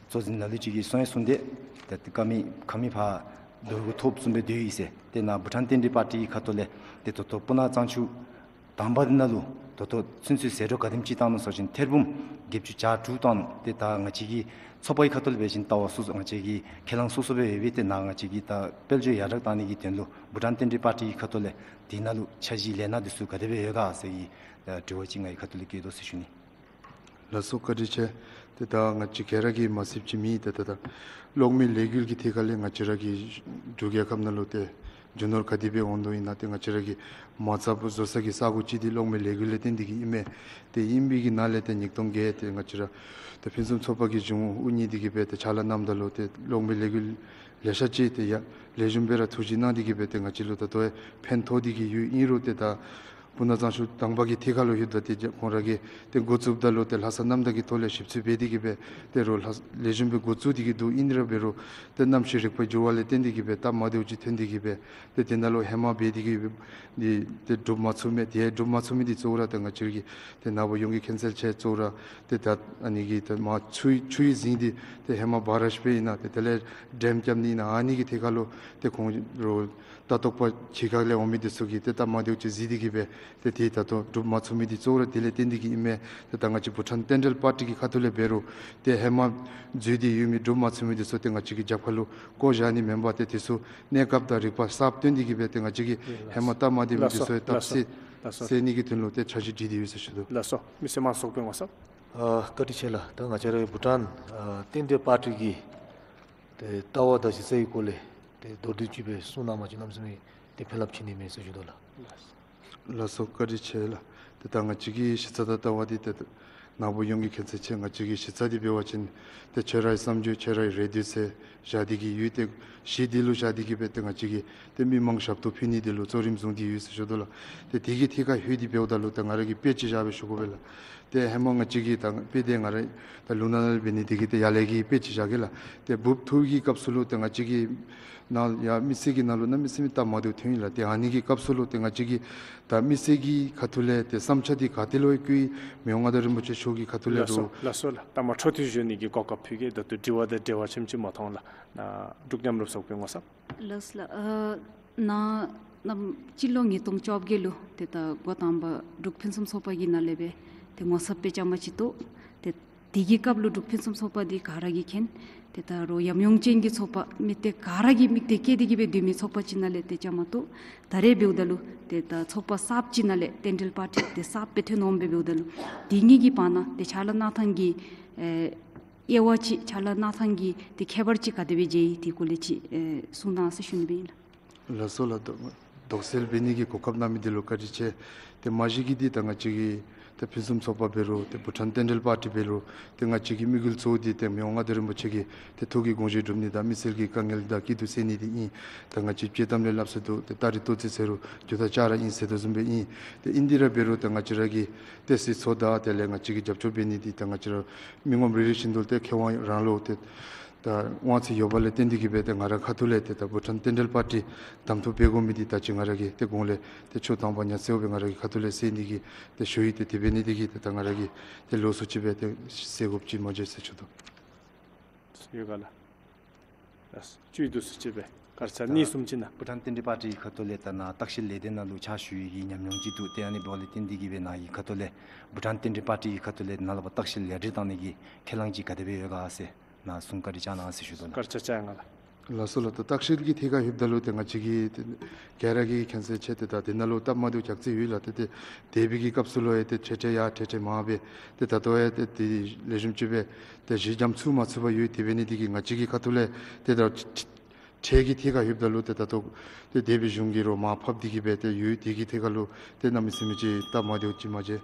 གཙོ་འཛིན་ལ་ལུ་ཅིག་གིས་གསུང་ཡང་གསུངས་ཏེ་ཏེ་ཁ་མིག་ཁ་མིག་ཕར་འདོར་དགོཔ་ཐོབ་བཟུམ་སྦེ་སྡོད་ཡི་ཟེར། ཏེ་ནཱ་བྷུ་ཊཱན་བསྟན་འགྲོའི་པར་ཊི་གི་ཁ་ཐུག་ལས་ཏེ་ད་ལྟོ་སྤུ་ན་གཙང་ཆུ་དང་པ་འདི་ནང་ལུ་ད་ལྟོ་ཚུན་ཚོད་ཟད་འགྲོ་ག་དེམ་ཅིག་བཏང་ནུག་ཟེར་བ་ཅིན་ཐེར་འབུམ་བརྒྱད་ཅུ་གྱ་དྲུག་བཏང་ནུག། ཏེ་ད་ང་བཅས་ཀྱི་ཚོགས་པ་གི་ཁ་ཐུག་ལས་འབད་བ་ཅིན་ལྟ་བ་སོ་སོ་ང་བཅས་ཀྱི་ཁས་བླངས་སོ་སོ་སྦེ་ཡོད་པས། ཏེ་ནཱ་ང་བཅས་ཀྱི་ད་དཔལ་འབྱོར་ཡར་དྲག་བཏང་ནི་གི་དོན་ལུ་བྷུ་ཊཱན་བསྟན་འགྲོའི་པར་ཊི་གི་ཁ་ཐུག་ལས་དེ་ནང་ལུ་འཆར་གཞི་ལས་སྣ་འདི་ཚུ་ག་དེ་སྦེ་ཡོད་ག་ཟེར་གྱི་ཨ་དྲི་བ་ཅིག་ང་གི་ཁ་ཐུག་ལས་བཀོད་དོ་ཟེར་ཞུ་ནི། ལགས་སོ། བཀའ་དྲིན་ཆེ། ཏེ་ད་ང་བཅས་ག་ར་གིས་མ་གསལཝ་ཅིག་མེད། ཏེ་ད་ད་གློག་མེ་ལས་འགུལ་གྱི་ཐད་ཁ་ལས་ང་བཅས་ར་གི་འབྲུག་རྒྱལ་ཁབ་ནང་ལུ་ཏེ་རྒྱུ་ནོར་ག་དེ་སྦེ་འོང་དོ་ཨིན་ན། ཏེ་ང་བཅས་ར་གི་མ་རྩ་བཟོ་ས་གི་ས་གོ་ཅིག་འདི་གློག་མེ་ལས་འགུལ་ལས་བརྟེན་ཏེ་གིས་ཨིན་མས། ཏེ་ཨིན་པའི་གི་ནང་ལས་ཏེ་ཉིས་སྟོང་བརྒྱད་ཏེ་ང་བཅས་ར་ཏེ་ཕུན་སུམ་ཚོགས་པ་གི་གཞུང་དབུ་བརྙེས་ཏེ་གིས་སྦེ་ཏེ་ཕྱག་ལཱ་གནངམ་ད་ལུ་ཏེ་གློག་མེ་ལས་འགུལ་ལེ་ཤ་ཅིག་ཏེ་ཡང་ལེགས་ཤོམ་སྦེ་ར་ཐུགས་ཞིབ་གནང་སྟེ་གིས་སྦེ་ཏེ་ང་བཅས་ལུ་ད་ལྟོ་ཡང་ཕན་ཐོགས་ཏེ་གིས་ཡོད། ཨིན་རུང་ཏེ་ད་སྤུ་ན་གཙང་ཆུ་དང་པ་གི་ཐད་ཁ་ལུ་ལྷོདཔ་ད་ཏེ་ཁོང་ར་གིས་ཏེ་འགོ་བཙུགསཔ་ད་ལུ་ཏེ་ལྷ་ས་གནམ་བདག་གི་ཐོག་ལས་ཞིབ་འཚོལ་འབད་དེ་གིས་སྦེ་ཏེ་རུང་ལྷ་ལེགས་ཤོམ་སྦེ་འགོ་བཙུགས་ཏེ་གིས་འདུག། ཨིན་རུང་འབད་རུང་ཏེ་གནམ་གཤིས་རིག་པ་འགྱུར་བ་ལས་བརྟེན་ཏེ་གིས་སྦེ་སྟབས་མ་བདེཝ་ཅིག་ཐོན་ཏེ་གིས་སྦེ་ཏེ་དེ་ནང་ལུ་ཧེ་མ་འབད་དེ་གིས་འདི་ཏེ་སྒྲུབ་མ་ཚུགས་མི་དེ་སྒྲུབ་མ་ཚུགས་མི་འདི་གཙོ་བོ་ར་ཏེ་ང་བཅས་ཀྱི་ཏེ་ནཱ་བུ་ཡོངས་ཀྱི་མཁྱེན་གསལ་ཆེ། གཙོ་བོ་ར་ཏེ་ད་ཨ་ནི་གི་ཏེ་མར་ཆུ་ཆུ་ཡི་རྫིང་འདི་ཏེ་ཧེ་མ་བཱ་རཱཇ་སྦེ་ཨིན་ན་ཏེ་དེ་ལས་ཌེམ་རྐྱབ་ནི་ཨིན་ན་ཨ་ནི་གི་ཐད་ཁ་ལུ་ཏེ་ཁོང་ར་ལྟ་རྟོག་པ་ཕྱི་ཁ་ལས་འོང་མི་འདི་ཚུ་གིས་ཏེ་སྟབས་མ་བདེཝ་ཅིག་གཟིགས་ཏེ་གིས་སྦེ་ཏེ་དེ་ད་ལྟོ་སྒྲུབ་མ་ཚུགས་མི་འདི་གཙོ་བོ་ར་དེ་ལས་བརྟེན་ཏེ་གིས་ཨིན་མས། ཏེ་ད་ང་བཅས་བྷུ་ཊཱན་བསྟན་འགྲོའི་པར་ཊི་གི་ཁ་ཐུག་ལས་འབད་རུང་ཏེ་ཧེ་མ་འཛུལ་ཏེ་ཡོད་མི་སྒྲུབ་མ་ཚུགས་མི་འདི་ཚུ་ཏེ་ང་བཅས་ཀྱི་རྒྱབ་ཁ་ལུ་བཀོ་བཞག་ནི་མེན་པར་ཏེ་དེ་ཚུ་གནས་སྐབས་དང་རིག་པ་གསརཔ་བཏོན་ཏེ་གིས་སྦེ་ཏེ་ང་བཅས་ཀྱི་ཧེ་མ་སྟབས་མ་བདེཝ་འདི་ཚུ་ཡང་ལགས་སོ། སྟབས་བདེ་ལགས་སོ། སེལ་ནི་གི་དོན་ལུ་ཏེ་འཆར་གཞི་སྒྲིག་སྟེ་ཡོད་ཟེར་ཞུ་དོ། ལགས་སོ། མི་སེར་མང་ཚོགས་པའི་ངོ་ས། ཨ་བཀའ་དྲིན་ཆེ་ལགས། ད་ང་བཅས་ར་བྷུ་ཊཱན་ཨ་བསྟན་འགྲོའི་པར་ཊི་གི་ཏེ་ལྟ་བ་དང་གཞི་རྩའི་སྐོར་ལས་ཏེ་མདོར་བསྡུས་ཅིག་སྦེ་གསུང་གནང་བ་ཅིན་གནམ་མེད་ས་མེད་ཏེ་ཕན་རླབས་ཆེ་ནི་མས་ཟེར་ཞུ་དོ་ལགས། ལགས་སོ། བཀའ་དྲིན་ཆེ་ལགས། ཏེ་ད་ང་བཅས་ཀྱི་གཞི་རྩ་དང་ལྟ་བ་འདི་ཏེ་ནཱ་བུ་ཡོངས་ཀྱི་མཁྱེན་གསལ་ཆེ། ང་བཅས་ཀྱི་གཞི་རྩ་འདི་འབད་བ་ཅིན་ཏེ་ཁྱོད་རའི་བསམ་རྒྱུ་ཁྱོད་རའི་རེ་འདོད་ཟེར་བཞག་སྟེ་གིས་ཡོད། ཏེ་གཞི་འདི་ལུ་བཞག་སྟེ་གིས་སྦེ་ཏེ་ང་བཅས་ཀྱིས་ཏེ་མི་མང་ཞབས་ཏོག་ཕུལ་ནི་འདི་ལུ་གཙོ་རིམ་བཟུང་སྟེ་ཡོད་ཟེར་ཞུ་དོ་ལགས། ཏེ་དེ་གི་ཐད་ཁར་ལྷོད་དེ་འབདཝ་ད་ལུ་ཏེ་ང་ར་གིས་དཔེ་ཅིག་བཞག་སྦེ་ཞུ་དགོ་པས་ལགས། ཏེ་ཧེ་མ་ང་བཅས་ཀྱི་ད་དཔེ་དེ་ང་ར་ད་ལུང་ནག་ནང་ལས་འབད་ནི་དེ་གིས་ཏེ་ཡར་ལས་ཀྱི་དཔེ་ཅིག་བཞག་གེ་ལགས། ཏེ་འབུཔ་ཐུར་གྱི་སྐབས་སུ་ལུ་ཏེ་ང་བཅས་ཀྱི་ནང་ཡར་མི་སེར་གྱི་ནང་ལུ་གནམ་མེད་ས་མེད་སྟབས་མ་བདེཝ་ཐོན་ཡི་ལགས། ཏེ་ཨ་ནི་གི་སྐབས་སུ་ལུ་ཏེ་ང་བཅས་ཀྱི་ད་མི་སེར་གྱི་ཁ་ཐུག་ལས་ཏེ་བསམ་འཆར་འདི་ག་ཏེ་ལུ་ཡང་བཀོད་ཡི། མི་དབང་མངའ་བདག་རིན་པོ་ཆེ་མཆོག་གི་ཁ་ཐུག་ལས་ལགས་སོ། རུང་ལགས་སོ་ལགས། ད་མ་འཕྲོ་མཐུད་ཞུ་ནི་གི་གོ་སྐབས་ཕུལ་གེ། ད་ལྟོ་དྲི་བ་དང་འབྲེལ་བ་ཆེམ་ཅིག་མ་མཐོང་ལགས། ཨ་འབྲུག་མཉམ་རུབ་ཚོགས་པའི་ངོ་ས། ལགས་ལགས། ཨ་ནཱ་གནམ་སྤྱི་ལོ་ཉིས་སྟོང་བཅོ་བརྒྱད་ལུ་ཏེ་ད་འགོ་དང་པ་འབྲུག་ཕུན་སུམ་ཚོགས་པ་གི་ནང་ལས་སྦེ་ཏེ་ངོ་ཚབ་སྦེ་བཅའ་མར་ཅིག་གཏོགས། ཏེ་དེ་གི་སྐབས་ལུ་འབྲུག་ཕུན་སུམ་ཚོགས་པ་འདི་ག་ར་གིས་མཁྱེན། ཏེ་ད་རུང་ཉམས་མྱོང་ཅན་གྱི་ཚོགས་པ་མི་སྡེ་ག་ར་གིས་མི་སྡེ་བསྐྱེད་དེ་གིས་སྦེ་སྡོད་མི་ཚོགས་པ་ཅིག་ནང་ལས་ཏེ་བཅའ་མར་གཏོགས། ད་རེས་འབདཝ་ད་ལུ་ཏེ་ད་ཚོགས་པ་གསརཔ་ཅིག་ནང་ལས་བསྟན་འགྲོའི་པར་ཊི་ཏེ་གསརཔ་སྦེ་ཐོན་འོངམ་སྦེ་འབདཝ་ད་ལུ་དེ་གཉིས་ཀྱི་བར་ན་ཏེ་ཕྱག་ལཱ་གནང་ཐངས་ཀྱི་ཨེ་དབྱེ་བ་ཅིག་ཕྱག་ལཱ་གནང་ཐངས་ཀྱི་ཏེ་ཁྱད་པར་ཅིག་ག་དེ་སྦེ་མཇལ་ཡི། དེ་སྐོར་ལས་ཅིག་ཨེ་གསུང་གནང་ཟེར་ཞུ་ནི་སྦེ་ཨིན་ལགས། ལགས་སོ་ལགས། དོགས་དོགས་སེལ་འབད་ནི་གི་གོ་སྐབས་གནང་མི་འདི་ལུ་བཀའ་དྲིན་ཆེ། ཏེ་མ་གཞི་གི་འདི་ད་ང་བཅས་ཀྱི་ཏེ་ཕུན་སུམ་ཚོགས་པ་འབད་རུང་ཏེ་བྷུ་ཊཱན་བསྟན་འགྲོའི་པར་ཊི་འབད་རུང་ཏེ་ང་བཅས་ཀྱི་དམིགས་ཡུལ་གཙོ་བོ་འདི་ཏེ་མི་དབང་མངའ་བདག་རིན་པོ་ཆེ་གི་ཏེ་ཐུགས་ཀྱི་དགོངས་བཞེད་སྒྲུབ་ནི་དང་མི་སེར་གྱི་དཀའ་ངལ་དང་སྐྱིད་སྡུག་སེལ་ནི་འདི་ཨིན། ད་ང་བཅས་དཔྱེ་གཏམ་ལས་སླབ་ས་འདུག། ཏེ་སྟ་རེ་ལྟོ་ཚང་ཟེར་རུང་རྒྱུ་དང་ལྕགས་ར་ཨིན་ཟེར་དོ་བཟུམ་སྦེ་ཨིན། ཏེ་ཨིན་དེ་ར་འབད་རུང་ཏེ་ང་བཅས་ར་གིས་ཏེ་སྲིད་ཚོགས་དང་དེ་ལས་ང་བཅས་ཀྱིས་རྒྱབ་སྐྱོར་འབད་ནི་འདི་ད་ང་བཅས་ར་མི་ངོམ་རེ་རེ་བཞིན་དུ་ཏེ་ཁེ་དབང་རང་ལུ་ཏེ་ད་དབང་ཚད་ཡོད་པ་ལས་བརྟེན་ཏེ་གིས་སྦེ་ཏེ་ང་ར་ཁ་ཐུག་ལས་ཏེ་ད་བྷུ་ཊཱན་བསྟན་འགྲོའི་པར་ཊི་གདམ་འཐུ་འབད་དགོ་མི་འདི་ད་ཅི་ང་ར་གིས་ཏེ་གོང་ལས་ཏེ་ཆོས་དང་པ་ཉ་གསལཝ་སྦེ་ང་ར་གི་ཁ་ཐུག་ལས་ཟེར་ནི་གི་ཏེ་ཞུ་ཡི། ཏེ་དེ་འབད་ནི་འདི་གིས་ཏེ་ད་ང་ར་གིས་ཏེ་ལོགས་སུ་ཅིག་སྦེ་ཏེ་ཟེར་དགོཔ་ཅིག་མ་མཇལ་ཟེར་ཞུ་དོ། ཡོད་ག་ལགས། ལགས་སོ། བཅུད་བསྡུ་སུ་ཅིག་སྦེ་སྐར་ཆ་གཉིས་གསུམ་ཅིག་ནང་། བྷུ་ཊཱན་བསྟན་འགྲོའི་པར་ཊི་གི་ཁ་ཐུག་ལས་ད་ནཱ་བརྟག་ཞིབ་ལས་སྡེ་ནང་ལུ་ཕྱག་ཞུ་ཡི་གི་ཉམས་མྱོང་ཅིག་འདུག། ཏེ་ཨ་ནི་འབདཝ་ལས་བརྟེན་ཏེ་གིས་སྦེ་ནཱ་གི་ཁ་ཐུག་ལས་བྷུ་ཊཱན་བསྟན་འགྲོའི་པར་ཊི་གི་ཁ་ཐུག་ལས་ནཱ་ལས་ཕར་བརྟག་ཞིབ་ལས་རིམ་བཏང་ནི་གི་ཁས་བླངས་ཅིག་ག་དེ་སྦེ་ཡོད་ག་ཟེར་ནཱ་གསུང་བཀའ་དྲིན་བསྐྱང་གནང་ཟེར་ཞུ་དོ་ལགས། སྐར་ཆ་བཅོ་ལྔ་ལགས། ལགས་སོ་ལགས། ད་བརྟག་ཞིབ་ཀྱི་ཐད་ཁར་ལྷོདཔ་ད་ལུ་ཏེ་ང་བཅས་ཀྱིས་ཏེ་ག་ར་གིས་མཁྱེན་གསལ་ཆེ། ཏེ་ད་དེ་ནང་ལུ་སྟབས་མ་བདེཝ་ཅོག་ཙེ་ཡོད་ལགས། ཏེ་ཏེ་དེ་འབད་བའི་གི་སྐབས་སུ་ལུ་ཡང་ཏེ་འཕྲལ་འཕྲལ་ཡར་འཕྲལ་འཕྲལ་མར་སྦེ་ཏེ་ད་ལྟོ་ཡང་ཏེ་དེ་ལེགས་ཤོམ་ཅིག་སྦེ་ཏེ་གཞི་འགྱམ་ཚུགས་མ་ཚུགས་པར་ཡོད། དེ་འབད་ནི་འདི་གིས་ང་བཅས་ཀྱི་ཁ་ཐུག་ལས་ཏེ་ད་འཕྲལ་གྱི་ཐད་ཁར་ལྷོདཔ་ད་ལུ་ཏེ་ད་ལྟོ་ཏེ་དེ་སྦེ་གཞུང་གིས་རོགས་མར་ཕབ་སྟེ་གིས་སྦེ་ཏེ་ཡོད། དེ་གི་ཐད་ཁར་ལུ་ཏེ་གནམ་མེད་ས་མེད་ཅིག་སྟབས་མ་བདེཝ་ཅིག་མ་མཇལ།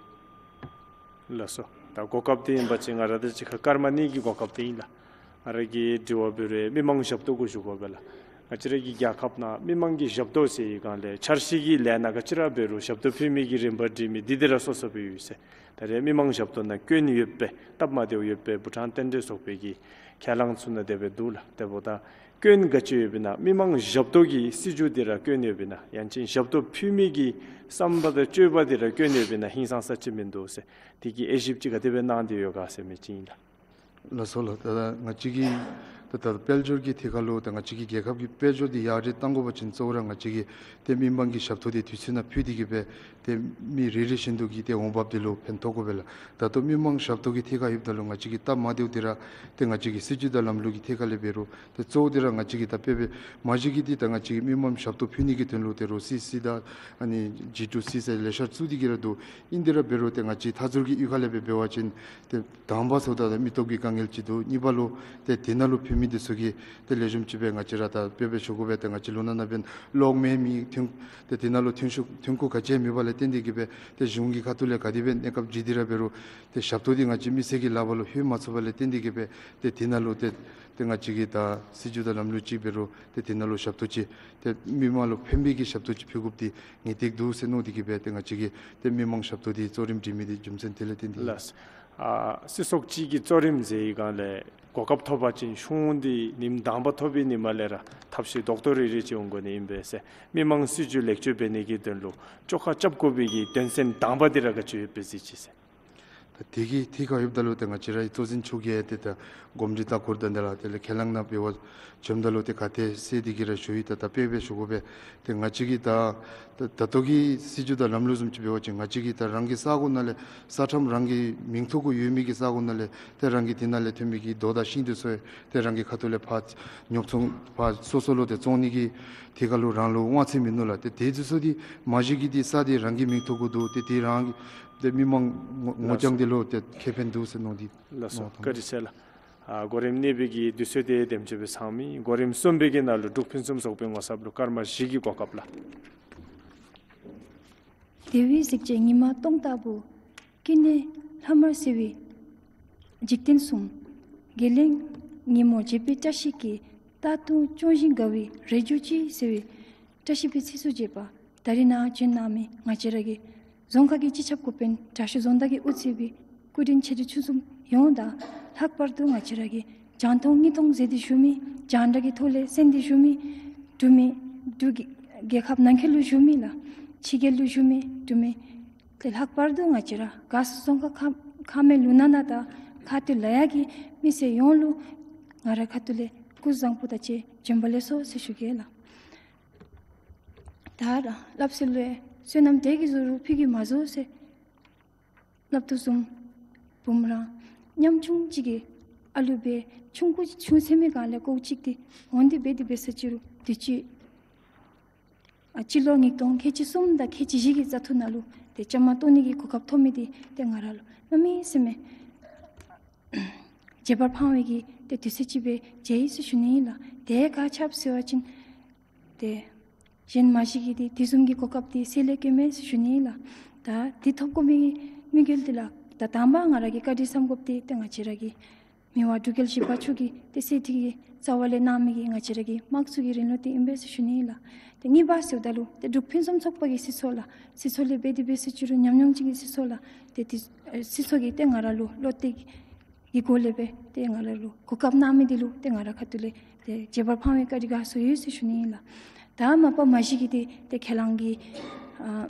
ལགས་སོ། ད་གོ་སྐབས་འདི་ཨིན་པ་ཅིན་ང་ར་དང་གཅིག་ཁར་སྐར་མ་གཉིས་ཀྱི་གོ་སྐབས་འདི་ཨིན་ལགས། ང་ར་གི་དྲི་བ་འབད་རུང་མི་མང་ཞབས་ཏོག་གུ་ཞུ་དགོ་པས་ལགས། ང་བཅས་ར་གི་རྒྱལ་ཁབ་ནང་མི་མང་གི་ཞབས་ཏོག་ཟེར་བའི་སྒང་ལས་འཆར་གཞི་གི་ལས་སྣ་ག་ཅི་ར་འབད་རུང་ཞབས་ཏོག་ཕུལ་མི་གི་རིམ་པ་སྒྲིག་མི་འདི་འདི་ར་སོ་སོ་སྦེ་ཡོད་ཟེར། ད་རེས་མི་མང་ཞབས་ཏོག་ནང་སྐྱོན་ཡོད་པའི་སྟབས་མ་བདེཝ་ཡོད་པའི་བྷུ་ཊཱན་བསྟན་འགྲོའི་ཚོགས་པའི་གི་ཁས་བླངས་ཚུ་ནང་དེ་སྦེ་འདུག་ལགས། དེ་འབདཝ་ད་སྐྱོན་ག་ཅི་ཡོདཔ་ཨིན་ན། མི་མང་ཞབས་ཏོག་གི་སྲིད་བྱུས་འདི་ར་སྐྱོན་ཡོདཔ་ཨིན་ན། ཡང་ཅིན་ཞབས་ཏོག་ཕུལ་མི་གི་བསམ་པ་དང་སྤྱོད་པ་འདི་ར་སྐྱོན་ཡོདཔ་ཨིན་ན། ཧིང་སངས་ས་ཅིག་མིན་འདུག་ཟེར། དེ་གི་དབྱེ་ཞིབ་ཅིག་ག་དེ་སྦེ་གནང་སྟེ་ཡོད་ག་ཟེར་མི་ཅིག་ཨིན་ལགས། ལགས་སོ་ལགས། ད་ང་བཅས་ཀྱི་ད་ད་དཔལ་འབྱོར་གྱི་ཐད་ཁར་ལུ་ད་ང་བཅས་ཀྱི་རྒྱལ་ཁབ་ཀྱི་དཔལ་འབྱོར་འདི་ཡར་རྒྱས་གཏང་དགོ་པ་ཅིན་གཙོ་བོ་ར་ང་བཅས་ཀྱིས་ཏེ་མི་མང་གི་ཞབས་ཏོག་འདི་དུས་ཚོད་ནང་ཕུལ་ཏེ་གི་སྦེ་ཏེ་མི་རེ་རེ་བཞིན་དུ་གི་ཏེ་འོང་འབབ་འདི་ལུ་ཕན་ཐོགས་དགོ་པས་ལགས། ད་ལྟོ་མི་མང་ཞབས་ཏོག་གི་ཐད་ཁར་ཡོདཔ་ད་ལུ་ང་བཅས་ཀྱི་སྟབས་མ་བདེཝ་འདི་ར་ཏེ་ང་བཅས་ཀྱི་སྲིད་བྱུས་དང་ལམ་ལུགས་ཀྱི་ཐད་ཁར་ལས་འབད་རུང་ཏེ་གཙོ་བོ་འདི་ར་ང་བཅས་ཀྱི་ད་དཔེ་འབད་མ་གཞི་གི་འདི་ད་ང་བཅས་ཀྱི་མི་མང་ཞབས་ཏོག་ཕུལ་ནི་གི་དོན་ལུ་ཏེ་རོ་སི་སི་དང་ཨ་ནི་ཇི་ཊུ་སི་ཟེར་ལེ་ཤ་བཙུགས་ཏེ་གི་ར་འདུག། ཨིན་དེ་ར་འབད་རུང་ཏེ་ང་བཅས་མཐའ་ཟུར་གྱི་གཡུས་ཁ་ལས་འབད་འབད་བ་ཅིན་ཏེ་དང་པ་ཟེརཝ་ད་ད་མི་སྟོབས་ཀྱི་དཀའ་ངལ་ཅིག་འདུག། གཉིས་པ་ལུ་ཏེ་དེ་ནང་ལུ་ཕུལ་མི་འདི་ཚུ་གིས་ཏེ་ལེགས་ཤོམ་ཅིག་སྦེ་ང་བཅས་ར་ད་དཔེ་འབད་ཞུ་དགོ་པས། ཏེ་ང་བཅས་ལུང་ནག་ནང་འབདན་གློག་མེ་མེད། ཐོན་ཏེ་དེ་ནང་ལུ་ཐོན་ཤུགས་ཐོན་ཁུངས་ག་ཅི་ཡང་མེད་པ་ལས་བརྟེན་ཏེ་གི་སྦེ་ཏེ་གཞུང་གི་ཁ་ཐུག་ལས་ག་དེ་སྦེ་གནས་སྐབས་བརྗེ་སྟེ་ར་འབད་རུང་ཏེ་ཞབས་ཏོག་འདི་ང་བཅས་མི་སེར་གྱི་ལག་པར་ལུ་ལྷོད་མ་ཚུགས་པ་ལས་བརྟེན་ཏེ་གི་སྦེ་ཏེ་དེ་ནང་ལུ་ཏེ་ཏེ་ང་བཅས་ཀྱིས་ད་སྲིད་བྱུས་དང་ལམ་ལུགས་ཅིག་འབད་རུང་ཏེ་དེ་ནང་ལུ་ཞབས་ཏོག་ཅིག་ཏེ་མི་མང་ལུ་ཕན་པའི་གི་ཞབས་ཏོག་ཅིག་ཕུལ་དགོཔ་འདི་ངེས་ཏིག་འདུག་ཟེར་མནོ་སྟེ་གི་སྦེ་ཏེ་ང་བཅས་ཀྱིས་ཏེ་མི་མང་ཞབས་ཏོག་འདི་གཙོ་རིམ་སྒྲིག་མི་འདི་རྒྱུ་མཚན་དེ་ལས་བརྟེན་ཏེ། ལགས། ཨ་སྲིད་ཚོགས་ཅིག་གི་གཙོ་རིམ་མཛད་པའི་སྒང་ལས་གོ་སྐབས་ཐོབ་པ་ཅིན་ཤོག་འདི་ཉིནམ་དང་པ་ཐོབ་པའི་ཉིནམ་ལས་ར་ཐབས་ཤེས་རྡོག་ཏོ་རེ་རེ་ཅིག་འོང་དགོ་ནི་ཨིན་པས་ཟེར། མི་མང་སྲིད་བྱུས་ལེགས་བཅོས་འབད་ནི་གི་དོན་ལུ་བཅོ་ཁ་རྐྱབ་དགོ་པའི་གི་དོན་ཚན་དང་པ་འདི་ར་ག་ཅི་ཡོདཔ་སྦེ་གཟིགས་ཅི་ཟེར། ད་དེ་གི་ཐད་ཁར་ཡོདཔ་ད་ལུ་ཏེ་ང་བཅས་རའི་གཙོ་འཛིན་མཆོག་གིས་ཏེ་ད་གོམས་འདྲིས་ལྟ་སྐོར་དང་དེ་ལས་དེ་ལས་ཁས་བླངས་ནང་འབད་བ་བྱོནམ་ད་ལུ་ཏེ་ག་ཏེ་གསལ་ཏེ་གི་ར་ཞུ་ཡི། ད་ད་དཔེ་འབད་ཞུ་དགོ་པས། ཏེ་ང་བཅས་ཀྱི་ད་ད་ད་ལྟོ་གི་སྲིད་བྱུས་དང་ལམ་ལུགས་བཟུམ་ཅིག་འབད་བ་ཅིན་ང་བཅས་ཀྱི་ད་རང་གི་ས་གོ་ནང་ལས་ས་ཁྲམ་རང་གི་མིང་ཐོ་གུ་ཡོད་མི་གི་ས་གོ་ནང་ལས་ཏེ་རང་གི་དེ་ནང་ལས་ཐོན་མི་གི་རྡོ་དང་ཤིང་འདི་ཚུ་ཏེ་རང་གི་ཁ་ཐུག་ལས་ཕར་ཉོ་ཚོང་ཕར་སོ་སོ་ལུ་ཏེ་བཙོང་ནི་གི་ཐད་ཁར་ལུ་རང་ལུ་དབང་ཚད་མིན་ནུག་ལགས། ཏེ་དེ་འདི་ཚུ་འདི་མ་གཞི་གི་འདི་ས་འདི་རང་གི་མིང་ཐོ་གུ་འདུག། ཏེ་དེ་རང་གི་ཏེ་མི་མང་ངོ་ངོ་རྐྱང་འདི་ལུ་ཏེ་ཁེ་ཕན་འདུག་ཟེར་མནོ་སྟེ། ལགས་སོ། བཀའ་དྲིན་ཆེ་ལགས། ཨ་གོ་རིམ་གཉིས་པའི་གི་དུས་ཚོད་དེ་དེམ་ཅིག་སྦེ་ཚང་མི། གོ་རིམ་གསུམ་པའི་གི་ནང་ལུ་འབྲུག་ཕུན་སུམ་ཚོགས་པའི་ངོ་ཚབ་ལུ་སྐར་མ་བཞི་གི་གོ་སྐབས་ལགས། དེ་བས་གཟིགས་བྱེད་ཉི་མ་སྟོང་ལྟ་བུ། ཀུན་ནས་ལྷག་མར་གསལ་བའི་འཇིག་རྟེན་གསུམ། དགེ་ལེགས་ཉིན་མོར་བརྗིད་པའི་བཀྲ་ཤིས་ཀྱིས། རྟག་ཏུ་སྐྱོང་ཞིང་དགའ་བའི་རེ་འཇོ་ཅིག་ཟེར་བའི་བཀྲ་ཤིས་པའི་ཚིགས་སུ་བཅད་པ། ད་རིས་ནཱ་བྱོན་གནང་མི་ང་བཅས་ར་གི་རྫོང་ཁག་གི་སྤྱི་ཁྱབ་འགོ་དཔོན་དྲག་ཤོས་རྫོང་བདག་གིས་དབུ་གཙོས་པའི་སྐུ་མགྲོན་ཆེ་འབྲིང་ཆུང་གསུམ་ཡོངས་དང་། ལྷག་པར་དུ་ང་བཅས་ར་གི་རྒྱང་མཐོང་དངོས་མཐོང་མཛད་དེ་བཞུགས་མི་རྒྱང་བསྒྲགས་ཀྱི་ཐོག་ལས་གསན་ཏེ་བཞུགས་མི་འབྲུག་མི་འབྲུག་རྒྱལ་ཁབ་ནང་འཁོད་ལུ་བཞུགས་མི་ལགས། ཕྱི་རྒྱལ་ལུ་བཞུགས་མི་འབྲུག་མི་ཏེ་ལྷག་པར་དུ་ང་བཅས་ར་དགའ་སོ་རྫོང་ཁག་ཁ་ཁ་མེ་ལུ་ནང་ན་དང་ཁ་ཐུག་ལ་ཡ་གི་མི་སེར་ཡོངས་ལུ་ང་ར་ཁ་ཐུག་ལས་སྐུ་གཟུགས་བཟང་པོ་དང་བཅས་བྱོན་པ་ལེགས་སོ་ཟེར་ཞུ་གེ་ལགས། ད་ར་སླབ་སྲོལ་ལས་བསོད་ནམས་དལ་གྱིས་བཟོ་རུང་ཕུད་ཀྱིས་མ་བཟོ་ཟེར་སླབ་དོ་བཟུམ། བུམོ་ར་ཉམ་ཆུང་ཅིག་གིས་ཨ་ལུ་འབད་ཆུང་ཀུ་ཆུང་ཟད་མི་སྒང་ལས་ཀོ་ཅིག་ཏེ་འོང་སྟེ་འབད་དེ་འབད་ས་ཅི་རུང་དུས་ཅི་ཨ་སྤྱི་ལོ་ཉིས་སྟོང་ཁལ་གཅིག་གསུམ་དང་ཁལ་གཅིག་བཞི་གི་བཙག་འཐུ་ནང་ལུ་ཏེ་བཅའ་མར་གཏོགས་ནི་གི་གོ་སྐབས་ཐོབ་མི་འདི་ཏེ་ང་ར་ལུ་གནམ་མེད་ས་མེད་བརྗེད་པར་ཕངས་པའི་གི་ཏེ་དུས་ཚོད་ཅིག་སྦེ་མཇལ་ཡི་ཟེར་ཞུ་ནི་ཨིན་ལགས། དེ་ག་ཅི་འབད་ཟེར་བ་ཅིན་ཏེ་གཞན་མ་གཞི་གི་ཏེ་དེ་བཟུམ་གྱི་གོ་སྐབས་འདི་སེལ་ལས་སྐྱོན་མས་ཟེར་ཞུ་ནི་ཨིན་ལགས། ད་འདི་ཐོབ་དགོ་མི་དམིགས་ཡུལ་འདི་ལགས། ད་དང་པ་ང་ར་གིས་བཀའ་དྲིན་བསམ་དགོཔ་འདི་ཏེ་ང་བཅས་ར་གི་མི་དབང་འབྲུག་རྒྱལ་བཞི་པ་མཆོག་གིས་ཏེ་གསེར་ཁྲི་གི་རྩ་བ་ལས་གནང་མི་གི་ང་བཅས་ར་གི་དམངས་གཙོ་གི་རིང་ལུགས་འདི་ཨིན་པས་ཟེར་ཞུ་ནི་ཨིན་ལགས། ཏེ་གཉིས་པ་ཟེརཝ་ད་ལུ་ཏེ་འབྲུག་ཕུན་སུམ་ཚོགས་པ་གི་སྲིད་ཚོགས་ལགས། སྲིད་ཚོགས་ལས་འབད་དེ་འབད་ས་ཅི་རུང་ཉམས་མྱོང་ཅན་གྱི་སྲིད་ཚོགས་ལགས། ཏེ་དེ་ཨེ་སྲིད་ཚོགས་ཀྱིས་ཏེ་ང་ར་ལུ་བློ་གཏད་ཀྱི་སྒོ་ལས་སྦེ་ཏེ་ང་ར་ལུ་གོ་སྐབས་གནང་མི་འདི་ལུ་ཏེ་ང་ར་ཁ་ཐུག་ལས་ཏེ་བརྗེད་པར་ཕངས་པའི་བཀའ་དྲིན་དགའ་ཚོར་ཡོད་ཟེར་ཞུ་ནི་ཨིན་ལགས། ད་མ་པ་མ་གཞི་གི་ཏེ་ཏེ་ཁས་བླངས་ཀྱི་ཨ་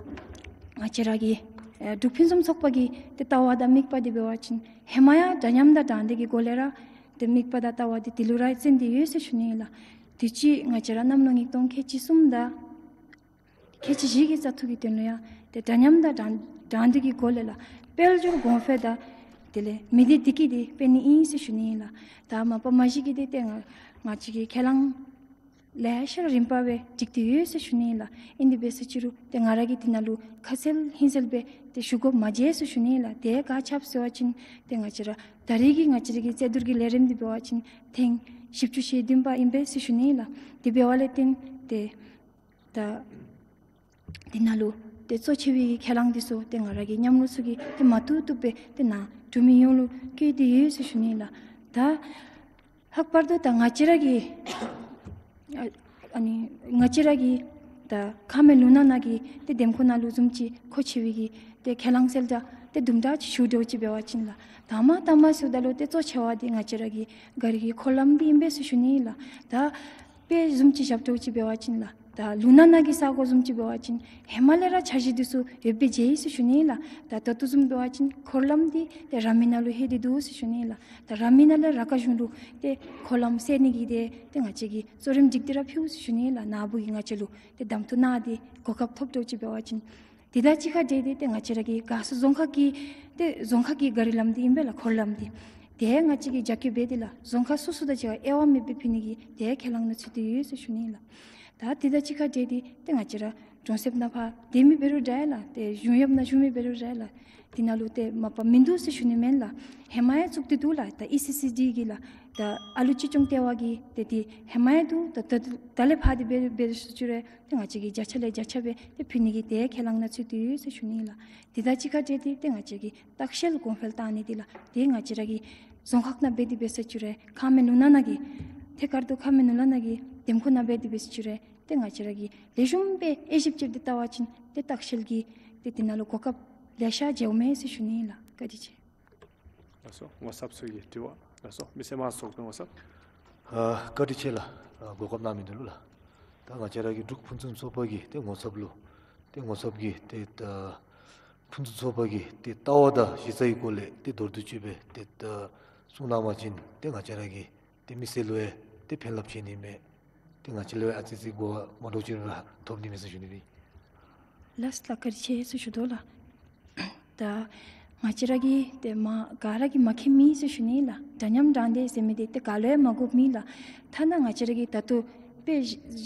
ང་བཅས་ར་གི་ཨ་འབྲུག་ཕུན་སུམ་ཚོགས་པ་གི་ཏེ་ལྟ་བ་དང་དམིགས་པ་འདི་འབད་བ་ཅིན་ཧེ་མ་ཡང་འདྲ་མཉམ་དང་དྲང་བདེན་གྱི་སྒོ་ལས་ར་ཏེ་དམིགས་པ་དང་ལྟ་བ་འདི་དེ་ལུ་ར་བརྩོན་ཏེ་ཡོད་ཟེར་ཞུ་ནི་ཨིན་ལགས། དུས་ཅི་ང་བཅས་ར་གནམ་ལོ་ཉིས་སྟོང་ཁལ་གཅིག་གསུམ་དང་ཁལ་གཅིག་བཞི་གི་བཙག་འཐུ་གི་དོན་ལུ་ཡང་ཏེ་འདྲ་མཉམ་དང་དྲང་དྲང་བདེན་གྱི་སྒོ་ལས་ལགས། དཔལ་འབྱོར་གོང་འཕེལ་དང་དེ་ལས་མི་སྡེ་བདེ་སྐྱིད་འདི་དཔེ་ནི་ཨིན་ཟེར་ཞུ་ནི་ཨིན་ལགས། ད་མ་པ་མ་གཞི་གི་འདི་ཏེ་ང་ང་བཅས་ཀྱི་ཁས་བླངས་ལེ་ཤ་རིམ་པ་སྦེ་སྒྲིག་སྟེ་ཡོད་ཟེར་ཞུ་ནི་ཨིན་ལགས། ཨིན་དེ་འབད་ས་ཅི་རུང་ཏེ་ང་ར་གིས་དེ་ནང་ལུ་ཁ་གསལ་ཧིང་གསལ་སྦེ་ཏེ་ཞུ་དགོཔ་མ་མཇལ་ཟེར་ཞུ་ནི་ཨིན་ལགས། དེ་ག་ཅི་འབད་ཟེར་བ་ཅིན་ཏེ་ང་བཅས་ར་ད་རེས་ཀྱི་ང་བཅས་ར་གི་རྩོད་བསྡུར་གྱི་ལས་རིམ་འདི་འབད་བ་ཅིན་ཐེངས་བཞི་བཅུ་ཞེ་བདུན་པ་ཨིན་པས་ཟེར་ཞུ་ནི་ཨིན་ལགས། དེ་འབདཝ་ལས་བརྟེན་ཏེ་ད་འདི་ནང་ལུ་ཏེ་གཙོ་ཆེ་བའི་ཁས་བླངས་འདི་ཚུ་ཏེ་ང་ར་གི་མཉམ་རོགས་ཚུ་གིས་ཏེ་མ་བཏུབ་བཏུབ་སྦེ་ཏེ་ནཱ་འབྲུག་མི་ཡོངས་ལུ་བཀོད་དེ་ཡོད་ཟེར་ཞུ་ནི་ལགས། ད་ལྷག་པར་དུ་ད་ང་བཅས་ར་གི་ཨ་ཨ་ནི་ང་བཅས་ར་གི་ད་ཁ་མེ་ལུང་ནག་ནང་གི་ཏེ་འདེམས་ཁོངས་ནང་ལུ་བཟུམ་ཅིག་མཁོ་ཆེ་བའི་གི་ཏེ་ཁས་བླངས་ཟེར་ད་ཏེ་དུམ་གྲ་ཅིག་ཞུ་འདྲཝ་ཅིག་འབད་བ་ཅིན་ལགས། དང་པ་དང་པ་ཟེརཝ་ད་ལུ་ཏེ་གཙོ་ཆེ་བ་འདི་ང་བཅས་ར་གི་ག་རི་གི་འཁོར་ལམ་འདི་ཨིན་པས་ཟེར་ཞུ་ནི་ལགས། ད་དཔེ་བཟུམ་ཅིག་བཞག་འདྲཝ་ཅིག་འབད་བ་ཅིན་ལགས། ད་ལུང་ནག་ནང་གི་ས་གོ་བཟུམ་ཅིག་འབད་བ་ཅིན་ཧེ་མ་ལས་ར་འཆར་གཞི་འདི་ཚུ་ཡོདཔ་སྦེ་མཇལ་ཡི་ཟེར་ཞུ་ནི་ལགས། ད་ད་ལྟོ་བཟུམ་འབད་བ་ཅིན་འཁོར་ལམ་འདི་ཏེ་ར་མི་ནང་ལུ་ལྷོད་དེ་འདུག་ཟེར་ཞུ་ནི་ལགས། ད་ར་མི་ནང་ལས་ར་ཁ་གཞུང་ལུ་ཏེ་འཁོར་ལམ་སེལ་ནི་གི་ཏེ་ཏེ་ང་བཅས་ཀྱིས་གཙོ་རིམ་སྒྲིག་སྟེ་ར་ཕུལ་ཟེར་ཞུ་ནི་ལགས། ནཱ་བུ་གིས་ང་བཅས་ལུ་ཏེ་གདམ་འཐུ་གནང་སྟེ་གོ་སྐབས་ཐོབ་འགྱོ་ཅིག་འབད་བ་ཅིན། དེ་དང་གཅིག་ཁར་འབྲེལ་ཏེ་ཏེ་ང་བཅས་ར་གི་དགའ་སོ་རྫོང་ཁག་གི་ཏེ་རྫོང་ཁག་གི་ག་རི་ལམ་འདི་ཨིན་པས་ལགས། འཁོར་ལམ་འདི། ཏེ་ང་བཅས་ཀྱིས་རྒྱབ་སྐྱོར་འབད་དེ་ལགས་རྫོང་ཁག་སོ་སོ་དང་གཅིག་ཁར་དབྱེ་བ་མེད་པར་ཕུལ་ནི་གི་ཏེ་ཁས་བླངས་ནང་ཚུད་དེ་ཡོད་ཟེར་ཞུ་ནི་ལགས། ད་དེ་དང་གཅིག་ཁར་འབྲེལ་ཏེ་ཏེ་ང་བཅས་ར་གྲོང་གསེབ་ནང་ཕར་སྡོད་མི་འབད་རུང་འདྲ་ལགས། ཏེ་གཞུང་གཡོགཔ་ནང་བཞུགས་མི་འབད་རུང་འདྲ་ལགས། དེ་ནང་ལུ་ཏེ་མ་པ་མིན་འདུག་ཟེར་ཞུ་ནི་མེན་ལགས། ཧེ་མ་ཡང་བཙུགས་ཏེ་འདུག་ལགས། ད་ཨི་སི་སི་ཌི་གི་ལགས། ད་ཨ་ལུ་གཅེས་སྐྱོང་ལྟེ་བ་གི་ཏེ་དེ་ཧེ་མ་ཡང་འདུག། ད་ད་ད་ལས་ཕར་འདི་འབད་འབད་ཟེར་ཅི་རུང་ཏེ་ང་བཅས་ཀྱིས་བརྒྱ་ཆ་ལས་བརྒྱ་ཆ་སྦེ་ཏེ་ཕུལ་ནི་གི་ཏེ་ཁས་བླངས་ནང་ཚུད་དེ་ཡོད་ཟེར་ཞུ་ནི་ལགས། དེ་དང་གཅིག་ཁར་འབྲེལ་ཏེ་ཏེ་ང་བཅས་ཀྱིས་ལྟ་བཤལ་གོང་འཕེལ་བཏང་ནི་འདི་ལགས། ཏེ་ང་བཅས་ར་གི་རྫོང་ཁག་ནང་འབད་དེ་འབད་ཟེར་ཅི་རུང་ཁམས་སྨད་ལུང་ནག་ནང་གི་ཐད་ཀར་དུ་ཁམས་སྨད་ལུང་ནག་ནང་གི་འདེམས་ཁོངས་ནང་འབད་དེ་འབད་ཟེར་ཅི་རུང་ཏེ་ང་བཅས་ར་གིས་ལེགས་ཤོམ་སྦེ་དབྱེ་ཞིབ་ཅིག་འདི་བལྟ་བ་ཅིན་ཏེ་ལྟ་བཤལ་གྱི་ཏེ་དེ་ནང་ལུ་གོ་སྐབས་ལེ་ཤ་མཇལཝ་མས་ཟེར་ཞུ་ནི་ལགས། བཀའ་དྲིན་ཆེ། ལགས་སོ། ངོ་ཚབ་ཚུ་གི་དྲི་བ། ལགས་སོ། མི་སེར་དམངས་གཙོ་ཚོགས་པའི་ངོ་ཚབ། ཨ་བཀའ་དྲིན་ཆེ་ལགས། ཨ་གོ་སྐབས་གནང་མི་འདི་ལུ་ལགས། ད་ང་བཅས་ར་གི་འབྲུག་ཕུན་སུམ་ཚོགས་པ་གི་ཏེ་ངོ་ཚབ་ལུ་ཏེ་ངོ་ཚབ་ཀྱིས་ཏེ་ད་ཕུན་སུམ་ཚོགས་པ་གི་ཏེ་ལྟ་བ་དང་གཞི་རྩ་གི་སྐོར་ལས་ཏེ་མདོར་བསྡུས་ཅིག་སྦེ་ཏེ་ད་གསུང་གནང་བ་ཅིན་ཏེ་ང་བཅས་ར་གི་ཏེ་མི་སེར་ལུ་ཡང་ཏེ་ཕན་རླབས་ཆེ་ནི་མས། ཏེ་ང་བཅས་ལུ་ཡང་ཨ་ཙི་ཅིག་གོ་བ་མ་འདྲཝ་ཅིག་ར་ཐོབ་ནི་མས་ཟེར་ཞུ་ནི་ཨིན། ལགས་ལགས། བཀའ་དྲིན་ཆེ་ཟེར་ཞུ་དོ་ལགས། ད་ང་བཅས་ར་གི་ཏེ་མ་ག་ར་གིས་མ་མཁྱེན་མི་ཟེར་ཞུ་ནི་ལགས། འདྲ་མཉམ་དྲང་བདེན་ཟེར་མི་འདི་ཏེ་ག་ལུ་ཡང་མ་དགོཔ་མེད་ལགས། ཐ་ན་ང་བཅས་ར་གིས་ད་ལྟོ་དཔེ་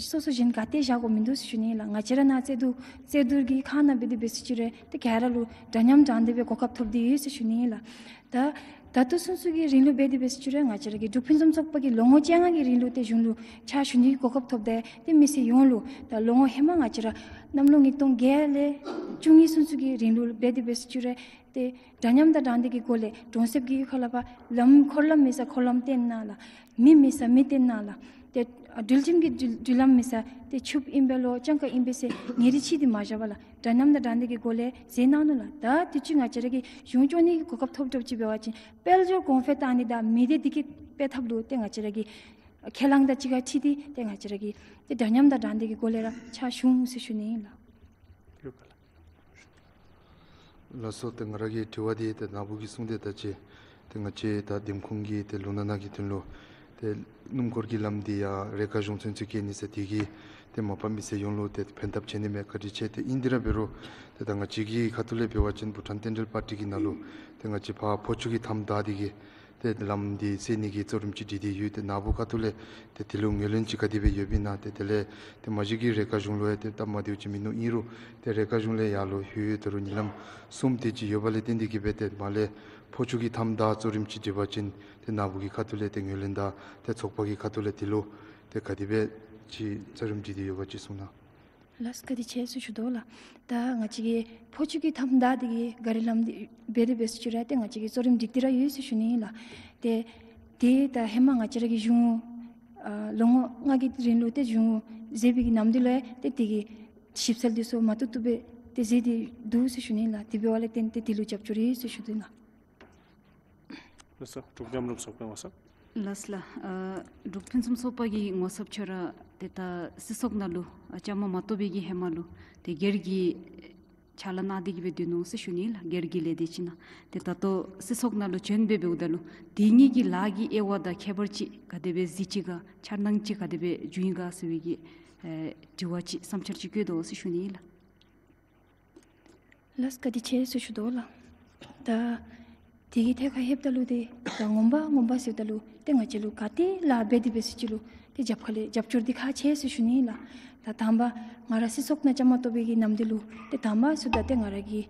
སོ་སོ་གཞན་ག་ཏེ་བཞག་དགོཔ་མིན་འདུག་ཟེར་ཞུ་ནི་ལགས། ང་བཅས་ར་ནཱ་རྩེ་དུར་རྩེ་དུར་གྱི་ཁ་ནང་འབད་དེ་འབད་ཟེར་ཅི་རུང་ཏེ་ག་ར་ལུ་འདྲ་མཉམ་དྲང་བདེན་སྦེ་གོ་སྐབས་ཐོབ་སྟེ་ཡོད་ཟེར་ཞུ་ནི་ལགས། ད་ད་ལྟོ་ཚུན་ཚོད་ཀྱི་རིང་ལུ་འབད་དེ་འབད་ཟེར་ཅི་རུང་ང་བཅས་ར་གི་འབྲུག་ཕུན་སུམ་ཚོགས་པ་གིས་ལོ་ངོ་བཅོ་ལྔ་གི་རིང་ལུ་ཏེ་གཞུང་ལུ་ཕྱག་ཞུ་ནི་གི་གོ་སྐབས་ཐོབ་སྟེ་ཏེ་མི་སེར་ཡོངས་ལུ་ད་ལོ་ངོ་ཧེ་མ་ང་བཅས་ར་གནམ་ལོ་ཉིས་སྟོང་བརྒྱད་ལས་བཅུ་གཉིས་ཚུན་ཚོད་ཀྱི་རིང་ལུ་འབད་དེ་འབད་ཟེར་ཅི་རུང་ཏེ་འདྲ་མཉམ་དང་དྲང་བདེན་གྱི་སྒོ་ལས་གྲོང་གསེབ་ཀྱི་ཁ་ལས་ཕར་ལམ་འཁོར་ལམ་མེད་ས་འཁོར་ལམ་བཏོན་གནང་ལགས། མི་མེད་ས་མི་བཏོན་གནང་ལགས། ཏེ་འགྲུལ་འཕྲིན་གྱི་འགྲུལ་འགྲུལ་ལམ་མེད་ས་ཏེ་ཆུ་ཨིན་པས་ལོ་ལྕང་ཁ་ཨིན་པས་ཟེར་ཉེ་རིང་ཕྱེ་སྟེ་མ་བཞག་པར་ལགས། འདྲ་མཉམ་དང་དྲང་བདེན་གྱི་སྒོ་ལས་མཛད་གནང་ནུག་ལགས། ད་དུས་ཅི་ང་བཅས་ར་གིས་གཞུང་སྐྱོང་ནི་གི་གོ་སྐབས་ཐོབ་ཐོབ་ཅིག་འབད་བ་ཅིན་དཔལ་འབྱོར་གོང་འཕེལ་བཏང་ནི་དང་མི་སྡེ་བདེ་སྐྱིད་སྤེལ་ཐབས་ལུ་ཏེ་ང་བཅས་ར་གི་ཁས་བླངས་དང་གཅིག་ཁར་འཁྲིལ་ཏེ་ཏེ་ང་བཅས་ར་གིས་ཏེ་འདྲ་མཉམ་དང་དྲང་བདེན་གྱི་སྒོ་ལས་ར་ཕྱག་ཞུ་འོང་ཟེར་ཞུ་ནི་ཨིན་ལགས། ལགས་སོ། ཏེ་ང་ར་གི་དྲི་བ་འདི་ཏེ་ནཱ་བུ་གིས་གསུངས་དེ་དང་གཅིག་ཁར་ཏེ་ང་བཅས་ད་འདེམས་ཁོངས་ཀྱི་ཏེ་ལུང་ནག་ནང་གི་དོན་ལུ་ཏེ་སྣུམ་འཁོར་གྱི་ལམ་འདི་ཡང་རེ་ཁཱ་གཞུང་ཚུན་ཚོད་སྐྱེལ་ནི་ཟེར་དེ་གིས་ཏེ་མ་པ་མི་སེར་ཡོངས་ལུ་ཏེ་ཕན་ཐབས་ཆེ་ནི་མས། བཀའ་དྲིན་ཆེ། ཏེ་ཨིན་དེ་ར་འབད་རུང་ཏེ་ད་ང་བཅས་ཀྱི་ཁ་ཐུག་ལས་འབད་བ་ཅིན་བྷུ་ཊཱན་ཌེན་ཊལ་པར་ཊི་གི་ནང་ལུ་ཏེ་ང་བཅས་ཕར་ཕོ་ཆུ་གི་མཐའམ་བདའ་སྟེ་གིས་ཏེ་ལམ་འདི་སེལ་ནི་གི་གཙོ་རིམ་ཅིག་སྒྲིག་སྟེ་ཡོད། ཏེ་ནཱ་བུ་ཁ་ཐུག་ལས་ཏེ་དེ་ལུ་ངོས་ལེན་ཅིག་ག་དེ་སྦེ་ཡོདཔ་ཨིན་ན། ཏེ་དེ་ལས་ཏེ་མ་གཞི་གི་རེ་ཁཱ་གཞུང་ལུ་ཡང་ཏེ་སྟབས་མ་བདེཝ་ཅིག་མིན་ནུག། ཨིན་རུང་ཏེ་རེ་ཁཱ་གཞུང་ལས་ཡར་ལུ་ལྷོད་ལྷོད་ད་རུང་ཉིན་ལམ་གསུམ་དེ་ཅིག་ཡོད་པ་ལས་བརྟེན་ཏེ་གིས་སྦེ་ཏེ་མར་ལས་ཕོ་ཆུ་གི་མཐའམ་བདའ་གཙོ་རིམ་ཅིག་སྒྲིག་པ་ཅིན་ཏེ་ནཱ་བུ་གི་ཁ་ཐུག་ལས་ཏེ་ངོས་ལེན་དང་ཏེ་ཚོགས་པ་གི་ཁ་ཐུག་ལས་དེ་ལུ་ཏེ་ག་དེ་སྦེ་ཅིག་གཙོ་རིམ་སྒྲིག་སྟེ་ཡོད་པ་ཅིག་གསུང་གནང་། ལགས་བཀའ་དྲིན་ཆེ་ཟེར་ཞུ་དོ་ལགས། ད་ང་བཅས་ཀྱི་ཕོ་ཆུ་གི་མཐའམ་བདའ་འདི་གི་ག་རི་ལམ་འདི་འབད་དེ་འབད་ཟེར་ཅི་རུང་ཏེ་ང་བཅས་ཀྱིས་གཙོ་རིམ་སྒྲིག་སྟེ་ར་ཡོད་ཟེར་ཞུ་ནི་ཨིན་ལགས། ཏེ་ཏེ་ད་ཧེ་མ་ང་བཅས་ར་གི་གཞུང་ཨ་ལོ་ངོ་ལྔ་གི་རིང་ལུ་ཏེ་གཞུང་མཛད་པའི་གི་ནམ་དུས་ལུ་ཡང་ཏེ་དེ་གི་ཞིབ་འཚོལ་འདི་ཚུ་མ་ཏོག་ཏོ་སྦེ་ཏེ་མཛད་དེ་འདུག་ཟེར་ཞུ་ནི་ཨིན་ལགས། དེ་འབདཝ་ལས་བརྟེན་ཏེ་དེ་ལུ་རྒྱབ་སྐྱོར་ཡོད་ཟེར་ཞུ་དོ་ལགས། ལགས་སོ། འབྲུག་མཉམ་རུབ་ཚོགས་པའི་ངོ་ཚབ། ལགས་ལགས། ཨ་འབྲུག་ཕུན་སུམ་ཚོགས་པ་གི་ངོ་ཚབ་ཁྱོད་ར་ཏེ་ད་སྲིད་ཚོགས་ནང་ལུ་ཨ་བཅའ་མར་མ་གཏོགས་པའི་གི་ཧེ་མ་ལུ་ཏེ་སྒེར་གྱི་ཕྱག་ལཱ་གནང་སྟེ་གིས་སྦེ་སྡོད་ནུག་ཟེར་ཞུ་ནི་ལགས། སྒེར་གྱི་ལས་སྡེ་ཅིག་ནང་། ཏེ་ད་ལྟོ་སྲིད་ཚོགས་ནང་ལུ་བྱོན་སྦེ་འབདཝ་ད་ལུ་དེ་གཉིས་ཀྱི་ལཱ་གི་དབྱེ་བ་དང་ཁྱད་པར་ཅིག་ག་དེ་སྦེ་གཟིགས་ཅི་ག་འཆར་སྣང་ཅིག་ག་དེ་སྦེ་བྱུང་ཡི་ག་ཟེར་བའི་གི་ཨེ་དྲི་བ་ཅིག་བསམ་འཆར་ཅིག་བཀོད་དོ་ཟེར་ཞུ་ནི་ལགས། ལགས་བཀའ་དྲིན་ཆེ་ཟེར་ཞུ་དོ་ལགས། ད་དེ་གི་ཐད་ཁར་ལྷོདཔ་ད་ལུ་ཏེ་ད་ངོ་མ་ངོ་མ་ཟེརཝ་ད་ལུ་ཏེ་ང་བཅས་ལུ་ག་ཏེ་ལཱ་འབད་དེ་འབད་ཟེར་ཅི་ལུ་ཏེ་རྒྱབ་ཁ་ལས་རྒྱབ་སྐྱོར་འདི་ཁག་ཆེ་ཟེར་ཞུ་ནི་ལགས། ད་དང་པ་ང་ར་སྲིད་ཚོགས་ནང་བཅའ་མར་གཏོགས་པའི་གི་ནམ་དུས་ལུ་ཏེ་དང་པ་ཟེརཝ་ད་ཏེ་ང་ར་གི་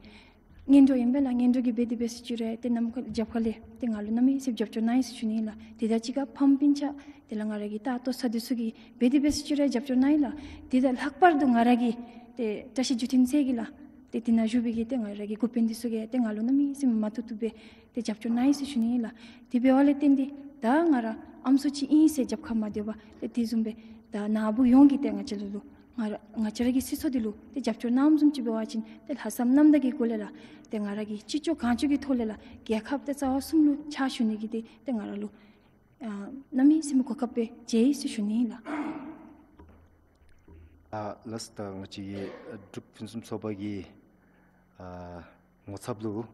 གཉེན་གྲོགས་ཨིན་པས་ལགས། གཉེན་གྲོགས་ཀྱིས་འབད་དེ་འབད་ཟེར་ཅི་རུང་ཏེ་ནམ་མཁའ་རྒྱབ་ཁ་ལས་ཏེ་ང་ལུ་གནམ་མེད་ས་མེད་རྒྱབ་སྐྱོར་གནང་ཡི་ཟེར་ཞུ་ནི་ལགས། དེ་དང་གཅིག་ཁར་ཕམ་སྤུན་ཆ་དེ་ལས་ང་ར་གི་ལྟ་བ་ལྟོ་ཚང་འདི་ཚུ་གིས་འབད་དེ་འབད་ཟེར་ཅི་རུང་རྒྱབ་སྐྱོར་གནང་ཡི་ལགས། དེ་དང་ལྷག་པར་དུ་ང་ར་གི་ཏེ་བཀྲ་ཤིས་འབྱུང་ལྡན་ཚེ་གི་ལགས། ཏེ་དེ་ནང་བཞུགས་པའི་གི་ཏེ་ང་ར་གི་འགོ་དཔོན་འདི་ཚུ་གིས་ཏེ་ང་ལུ་གནམ་མེད་ས་མེད་མ་བཏུབ་བཏུབ་སྦེ་ཏེ་རྒྱབ་སྐྱོར་གནང་ཡི་ཟེར་ཞུ་ནི་ལགས། དེ་འབདཝ་ལས་བརྟེན་ཏེ་ད་ང་ར་ཨམ་སྲུ་ཅིག་ཨིན་ཟེར་རྒྱབ་ཁར་མ་སྡོད་པར་ཏེ་དེ་བཟུམ་སྦེ་ད་ནཱ་བུ་ཡོངས་ཀྱིས་ཏེ་ང་བཅས་ལུ་ལུ་ང་ར་ང་བཅས་ར་གི་སྲིད་ཚོགས་འདི་ལུ་ཏེ་རྒྱབ་སྐྱོར་གནངམ་བཟུམ་ཅིག་འབད་བ་ཅིན་ཏེ་ལྷག་བསམ་རྣམ་དག་གི་སྒོ་ལས་ལགས། ཏེ་ང་ར་གིས་ཅི་ལྕོགས་གང་ལྕོགས་ཀྱི་ཐོག་ལས་ལགས་རྒྱལ་ཁབ་ཏེ་རྩ་བ་གསུམ་ལུ་ཕྱག་ཞུ་ནི་གི་ཏེ་ཏེ་ང་ར་ལུ་ཨ་གནམ་མེད་ས་མེད་གོ་སྐབས་སྦེ་མཇལ་ཡི་ཟེར་ཞུ་ནི་ལགས། ཨ་ལགས། ད་ང་བཅས་ཀྱི་འབྲུག་ཕུན་སུམ་ཚོགས་པ་གི་ཨ་ངོ་ཚབ་ལུ་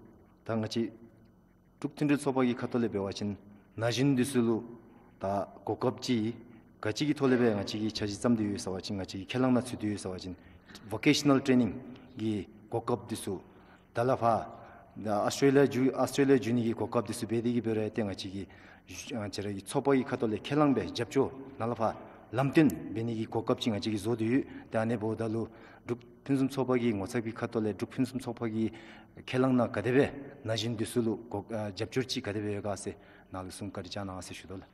ད་ང་བཅས་འབྲུག་མཐུན་སྒྲིལ་ཚོགས་པ་གི་ཁ་ཐུག་ལས་འབད་བ་ཅིན་ན་གཞོན་འདི་ཚུ་ལུ་ད་གོ་སྐབས་ཅིག་ག་ཅི་གི་ཐོག་ལས་སྦེ་ང་བཅས་ཀྱིས་འཆར་གཞི་བརྩམས་ཏེ་ཡོད་ཟེར་བ་ཅིན་ང་བཅས་ཀྱིས་ཁས་བླངས་ནང་ཚུད་དེ་ཡོད་ཟེར་བ་ཅིན་ཝོ་ཀེ་ཤ་ནཱལ་ཊེ་ནིང་གི་གོ་སྐབས་འདི་ཚུ་ད་ལས་ཕར་ཨ་སི་ཊེ་ལི་ཡ་འགྱོ་ཨ་སི་ཊེ་ལི་ཡ་འགྱོ་ནི་གི་གོ་སྐབས་འདི་ཚུ་འབད་དེ་གི་འབད་རུང་ཏེ་ང་བཅས་ཀྱིས་ང་བཅས་ར་གི་ཚོགས་པ་གི་ཁ་ཐུག་ལས་ཁས་བླངས་སྦེ་རྒྱབ་སྐྱོར་ནཱ་ལས་ཕར་ལམ་སྟོན་འབད་ནི་གི་གོ་སྐབས་ཅིག་ང་བཅས་ཀྱིས་བཟོ་སྟེ་ཡོད། ཏེ་ཨ་ནི་འབདཝ་ད་ལུ་འབྲུག་ཕུན་སུམ་ཚོགས་པ་གི་ངོ་ཚབ་ཀྱི་ཁ་ཐུག་ལས་འབྲུག་ཕུན་སུམ་ཚོགས་པ་གིས་ཁས་བླངས་ནང་ག་དེ་སྦེ་ན་གཞོན་འདི་ཚུ་ལུ་གོ་ཨ་རྒྱབ་སྐྱོར་ཅིག་ག་དེ་སྦེ་ཡོད་ག་ཟེར་ནཱ་ལུ་གསུང་བཀའ་དྲིན་བསྐྱང་གནང་ཟེར་ཞུ་དོ་ལགས།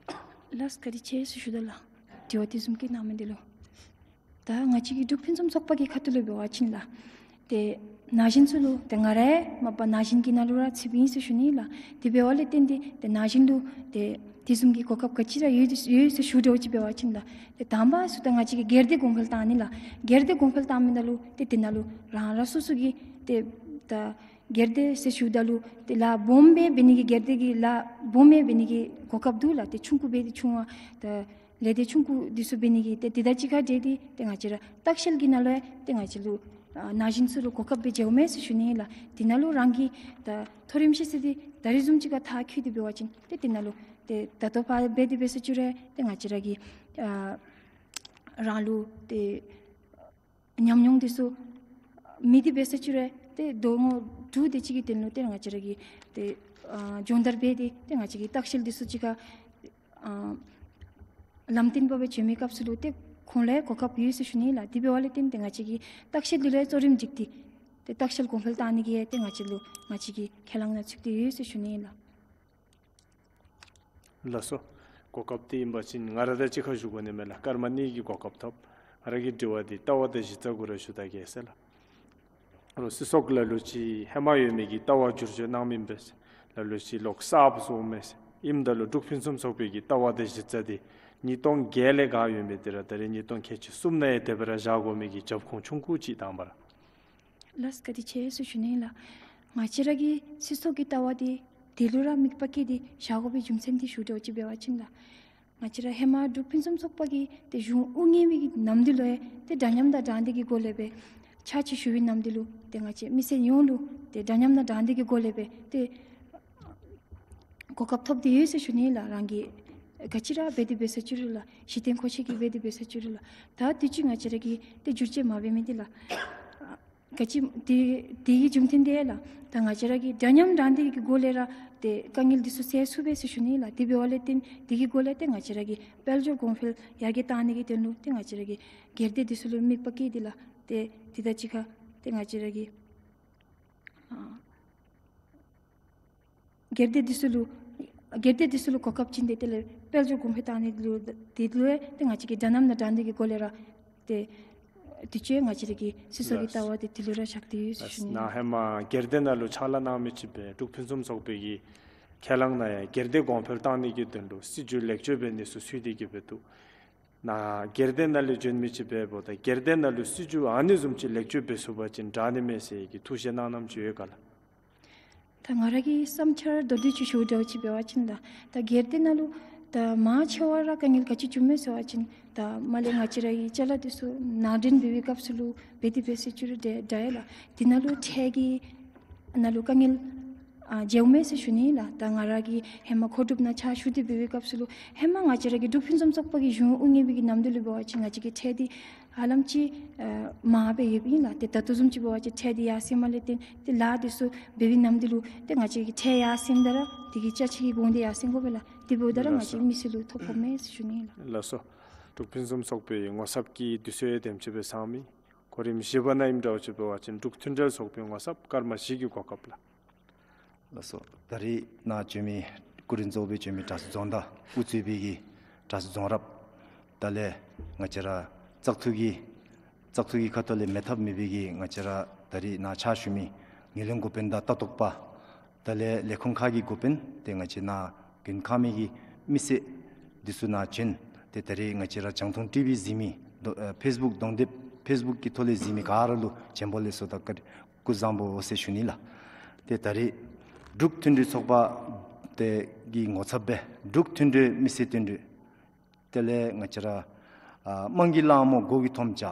ལགས། བཀའ་དྲིན་ཆེ་ཟེར་ཞུ་དོ་ལགས། དྲི་བ་དེ་བཟུམ་ཅིག་གནང་མི་འདི་ལུ། ད་ང་བཅས་ཀྱི་འབྲུག་ཕུན་སུམ་ཚོགས་པ་གི་ཁ་ཐུག་ལས་འབད་བ་ཅིན་ལགས། ཏེ་ན་གཞོན་ཚུ་ལུ་ཏེ་ང་ར་མ་པ་ན་གཞོན་གྱི་ནང་ལུ་ར་ཚུདཔ་ཨིན་ཟེར་ཞུ་ནི་ལགས། དེ་འབདཝ་ལས་བརྟེན་ཏེ་ཏེ་ན་གཞོན་ལུ་ཏེ་དེ་བཟུམ་གྱི་གོ་སྐབས་ག་ཅི་ར་ཡོད་ཡོད་ཟེར་ཞུ་དོ་ཅིག་འབད་བ་ཅིན་ལགས། ཏེ་དང་པ་ཚུ་ད་ང་བཅས་ཀྱིས་སྒེར་སྡེ་གོང་འཕེལ་བཏང་ནི་ལགས། སྒེར་སྡེ་གོང་འཕེལ་བཏང་མི་ནང་ལུ་ཏེ་དེ་ནང་ལུ་རང་རང་སོ་སོ་གི་ཏེ་ད་སྒེར་སྡེ་ཟེར་ཞུཝ་ད་ལུ་ཏེ་ལཱ་སྦོམ་སྦེ་འབད་ནི་གི་སྒེར་སྡེ་གི་ལཱ་སྦོམ་སྦེ་འབད་ནི་གི་གོ་སྐབས་འདུག་ལགས། ཏེ་ཆུང་ཀུ་སྦེ་ཏེ་ཆུང་བ་ད་ལས་སྡེ་ཆུང་ཀུ་འདི་ཚུ་འབད་ནི་གི་ཏེ་དེ་དང་གཅིག་ཁར་འབྲེལ་ཏེ་ཏེ་ང་བཅས་ར་ལྟ་བཤལ་གྱི་ནང་ལུ་ཡང་ཏེ་ང་བཅས་ལུ་ཨ་ན་གཞོན་ཚུ་ལུ་གོ་སྐབས་སྦེ་འཇལཝ་མས་ཟེར་ཞུ་ནི་ལགས། དེ་ནང་ལུ་རང་གི་ད་མཐོ་རིམ་ཤེས་ཚད་འདི་ད་རིས་བཟུམ་ཅིག་ཁར་མཐར་འཁྱོལ་ཏེ་འབད་བ་ཅིན་ཏེ་དེ་ནང་ལུ་ཏེ་ད་ལྟོ་ཕར་འབད་དེ་འབད་ས་ཅིག་རུང་ཏེ་ང་བཅས་ར་གི་ཨ་རང་ལུ་ཏེ་ཉམས་མྱོང་འདི་ཚུ་མེད་དེ་འབད་ས་ཅིག་རུང་ཏེ་ལོ་ངོ་དྲུག་དེ་ཅིག་གི་དོན་ལུ་ཏེ་ང་བཅས་ར་གིས་ཏེ་ཨ་སྦྱོང་བརྡར་འབད་དེ་ཏེ་ང་བཅས་ཀྱི་ལྟ་བཤལ་འདི་ཚུ་ཅིག་ཁར་ཨ་ལམ་སྟོན་པ་སྦེ་བྱོན་མི་སྐབས་སུ་ལུ་ཏེ་ཁོང་ལུ་ཡང་གོ་སྐབས་ཡོད་ཟེར་ཞུ་ནི་ལགས། དེ་འབདཝ་ལས་བརྟེན་ཏེ་ང་བཅས་ཀྱིས་ལྟ་བཤལ་འདི་ལུ་ཡང་གཙོ་རིམ་སྒྲིག་སྟེ་ཏེ་ལྟ་བཤལ་གོང་འཕེལ་བཏང་ནི་གི་ཡང་ཏེ་ང་བཅས་ལུ་ང་བཅས་ཀྱིས་ཁས་བླངས་ནང་ཚུད་དེ་ཡོད་ཟེར་ཞུ་ནི་ལགས། ལགས་སོ། གོ་སྐབས་འདི་ཨིན་པ་ཅིན་ང་ར་དང་གཅིག་ཁར་ཞུ་དགོ་ནི་མས་ལགས། སྐར་མ་གཉིས་ཀྱི་གོ་སྐབས་ཐོབ། ང་ར་གི་དྲི་བ་འདི་ལྟ་བ་དང་གཞི་རྩ་གུ་ར་ཞུ་ད་གེ་ཟེར་ལགས། ཨ་ནི་སྲིད་ཚོགས་ལ་ལུ་ཅིག་ཧེ་མ་ཡོད་མི་གི་ལྟ་བ་བསྒྱུར་བཅོས་གནང་མི་ཨིན་པས། ལ་ལུ་ཅིག་ལོག་གསརཔ་བཟོཝ་མས། ཨིནམ་ད་ལུ་འབྲུག་ཕུན་སུམ་ཚོགས་པའི་གི་ལྟ་བ་དང་གཞི་རྩ་འདི་ཉིས་སྟོང་བརྒྱད་ལས་བཀག་ཡོད་མི་འདི་ར་ད་རེས་ཉིས་སྟོང་ཁལ་གཅིག་གསུམ་ནང་ཡང་དེ་སྦེ་ར་བཞག་དགོ་མི་གི་རྒྱབ་ཁུངས་ཆུང་ཀུ་ཅིག་དང་པ་ར། ལགས། བཀའ་དྲིན་ཆེ་ཟེར་ཞུ་ནི་ལགས། ང་བཅས་ར་གི་སྲིད་ཚོགས་ཀྱི་ལྟ་བ་འདི་དེ་ལུ་ར་དམིགས་པ་བསྐྱེད་དེ་བཞག་དགོ་པའི་རྒྱུ་མཚན་འདི་ཞུ་དོ་ཅིག་འབད་བ་ཅིན་ལགས། ང་བཅས་ར་ཧེ་མ་འབྲུག་ཕུན་སུམ་ཚོགས་པ་གིས་ཏེ་གཞུང་དབུ་བརྙེས་པའི་གི་ནམ་དུས་ལུ་ཡང་ཏེ་འདྲ་མཉམ་དང་དྲང་བདེན་གྱི་སྒོ་ལས་སྦེ་ཕྱག་ཕྱིད་ཞུ་བའི་ནམ་དུས་ལུ་ཏེ་ང་བཅས་མི་སེར་ཡོངས་ལུ་ཏེ་འདྲ་མཉམ་དང་དྲང་བདེན་གྱི་སྒོ་ལས་སྦེ་ཏེ་གོ་སྐབས་ཐོབ་སྟེ་ཡོད་ཟེར་ཞུ་ནི་ལགས། རང་གིས་ག་ཅི་ར་འབད་དེ་འབད་ས་ཅིག་རུང་ལགས། གཞི་རྟེན་མཁོ་ཆས་ཀྱིས་འབད་དེ་འབད་ས་ཅིག་རུང་ལགས། ད་དུས་ཅི་ང་བཅས་ར་གིས་ཏེ་བསྒྱུར་བཅོས་མ་འབད་མི་འདི་ལགས། ག་ཅི་དེ་དེ་གི་རྒྱུ་མཚན་འདི་ལགས། ད་ང་བཅས་ར་གིས་འདྲ་མཉམ་དྲང་བདེན་གྱི་སྒོ་ལས་ར་ཏེ་དཀའ་ངལ་འདི་ཚུ་སེལ་ཚུགས་པས་ཟེར་ཞུ་ནི་ལགས། དེ་འབདཝ་ལས་བརྟེན་དེ་གི་སྒོ་ལས་ཏེ་ང་བཅས་ར་གི་དཔལ་འབྱོར་གོང་འཕེལ་ཡར་རྒྱས་བཏང་ནི་གི་དོན་ལུ་ཏེ་ང་བཅས་ར་གི་སྒེར་སྡེ་འདི་ཚུ་ལུ་དམིགས་པ་བསྐྱེད་དེ་ལགས། ཏེ་དེ་དང་གཅིག་ཁར་ཏེ་ང་བཅས་ར་གི་ཨ་སྒེར་སྡེ་འདི་ཚུ་ལུ་སྒེར་སྡེ་འདི་ཚུ་ལུ་གོ་སྐབས་བྱིན་ཏེ་དེ་ལས་དཔལ་འབྱོར་གོང་འཕེལ་བཏང་ནི་ལུ་དེ་ལུ་ཏེ་ང་བཅས་ཀྱིས་འདྲ་མཉམ་དང་དྲང་བདེན་གྱི་སྒོ་ལས་ར་ཏེ་དུས་ཅི་ང་བཅས་ར་གི་སྲིད་ཚོགས་ཀྱི་ལགས། ལྟ་བ་འདི་དེ་ལུ་ར་བཞག་སྟེ་ཡོད་ཟེར་ཞུ་ནི། ནཱ་ཧེ་མ་སྒེར་སྡེ་ནང་ལུ་ཕྱག་ལཱ་གནང་མི་ཅིག་སྦེ་འབྲུག་ཕུན་སུམ་ཚོགས་པའི་གི་ཁས་བླངས་ནང་ཡང་སྒེར་སྡེ་གོང་འཕེལ་བཏང་ནི་གི་དོན་ལུ་སྲིད་བྱུས་ལེགས་བཅོས་འབད་ནི་ཚུ་ཚུད་དེ་གི་སྦེ་འདུག། ནཱ་སྒེར་སྡེ་ནང་ལས་བྱོན་མི་ཅིག་འབདཝ་ད་སྒེར་སྡེ་ནང་ལུ་སྲིད་བྱུས་ཨ་ནི་བཟུམ་ཅིག་ལེགས་བཅོས་འབད་ཚུགས་པ་ཅིན་དྲག་ནི་མས་ཟེར་གྱི་ཐུགས་བཞེད་གནང་གནངམ་ཅིག་ཡོད་ག་ལགས། ད་ང་ར་གི་བསམ་འཆར་མདོར་བསྡུས་ཅིག་ཞུ་འདྲཝ་ཅིག་འབད་བ་ཅིན་ད་ད་སྒེར་སྡེ་ནང་ལུ་ད་མང་ཆེ་བ་ར་དཀའ་ངལ་ག་ཅི་བྱུངམ་མས་ཟེར་བ་ཅིན་ད་མ་ལས་ང་བཅས་ར་གི་ཅ་ལ་འདི་ཚུ་ནང་འདྲེན་འབད་བའི་སྐབས་སུ་ལུ་འབད་དེ་འབད་ས་ཅིག་རུང་འདྲ་འདྲ་ཡ་ལགས། དེ་ནང་ལུ་ཁྲལ་གྱི་ནང་ལུ་དཀའ་ངལ་ཨ་བྱུངམ་མས་ཟེར་ཞུ་ནི་ལགས། ད་ང་ར་གིས་ཧེ་མ་མཁོ་སྒྲུབ་ནང་ཕྱག་ཞུ་སྟེ་འབད་བའི་སྐབས་སུ་ལུ་ཧེ་མ་ང་བཅས་ར་གི་འབྲུག་ཕུན་སུམ་ཚོགས་པ་གི་གཞུང་དབུ་བརྙེས་པའི་གི་ནམ་དུས་ལུ་འབད་བ་ཅིན་ང་བཅས་ཀྱི་ཁྲལ་འདི་ཧ་ལམ་ཅིག་ཨ་མང་སྦེ་ཡོདཔ་ཨིན་ལགས། ཏེ་ད་ལྟོ་བཟུམ་ཅིག་འབད་བ་ཅིན་ཁྲལ་འདི་ཡར་སེང་མ་ལས་བརྟེན་ཏེ་ལཱ་འདི་ཚུ་འབད་བའི་ནམ་དུས་ལུ་ཏེ་ང་བཅས་ཀྱི་ཁྲལ་ཡར་སེང་ད་ར་དེ་གི་ཅ་ཆས་ཀྱི་གོང་འདི་ཡར་སེང་དགོ་པས་ལགས། དེ་འབདཝ་ད་ར་ང་བཅས་མི་སེར་ལུ་ཐོ་ཕོགཔ་མས་ཟེར་ཞུ་ནི་ལགས། ལགས་སོ། འབྲུག་ཕུན་སུམ་ཚོགས་པའི་ངོ་ཚབ་ཀྱི་དུས་ཚོད་དེམ་ཅིག་སྦེ་ཚང་མི། གོ་རིམ་བཞི་པ་ནང་ཨིནམ་འདྲཝ་ཅིག་འབད་བ་ཅིན་འབྲུག་མཐུན་འབྲེལ་ཚོགས་པའི་ངོ་ཚབ་སྐར་མ་བཞི་གི་གོ་སྐབས་ལགས། ལགས་སོ། ད་རིས་ནཱ་བྱོན་མི་སྐུ་མགྲོན་གཙོ་བོ་སྦེ་བྱོན་མི་དྲག་ཤོས་རྫོང་བདག་དབུ་གཙོས་པའི་གི་དྲག་ཤོས་རྫོང་རབ། དེ་ལས་ང་བཅས་ར་བཙག་འཐུ་གི་བཙག་འཐུ་གི་ཁ་ཐུག་ལས་མེད་ཐབས་མེད་པའི་གི་ང་བཅས་ར་ད་རིས་ནཱ་ཕྱག་ཞུ་མི་ངོས་ལེན་འགོ་དཔོན་དང་ལྟ་རྟོག་པ། དེ་ལས་ལས་ཁུངས་ཁག་གི་འགོ་དཔོན་ཏེ་ང་བཅས་ནཱ་མགོན་ཁང་མི་གི་མི་སེར་འདི་ཚུ་ནཱ་བྱོན་ཏེ་ད་རིས་ང་བཅས་ར་རྒྱང་མཐོང་ཊི་ཝི་གཟིགས་མི་དོ་ཨ་ཕེསི་བུཀ་གདོང་དེབ་ཕེསི་བུཀ་གི་ཐོག་ལས་གཟིགས་མི་ག་ར་ལུ་བྱོན་པ་ལེགས་སོ་དང་བཀའ་དྲིན་སྐུ་གཟུགས་བཟང་པོ་ཟེར་ཞུ་ནི་ལགས། ཏེ་ད་རིས་འབྲུག་མཐུན་འབྲེལ་ཚོགས་པ་དེ་གི་ངོ་ཚབ་སྦེ་འབྲུག་མཐུན་འབྲེལ་མི་སེར་བསྟུན་གྲོས། དེ་ལས་ང་བཅས་ར་ཨ་དམངས་ཀྱི་ལྷ་མོ་འགོ་གི་ཐོམ་ཆ།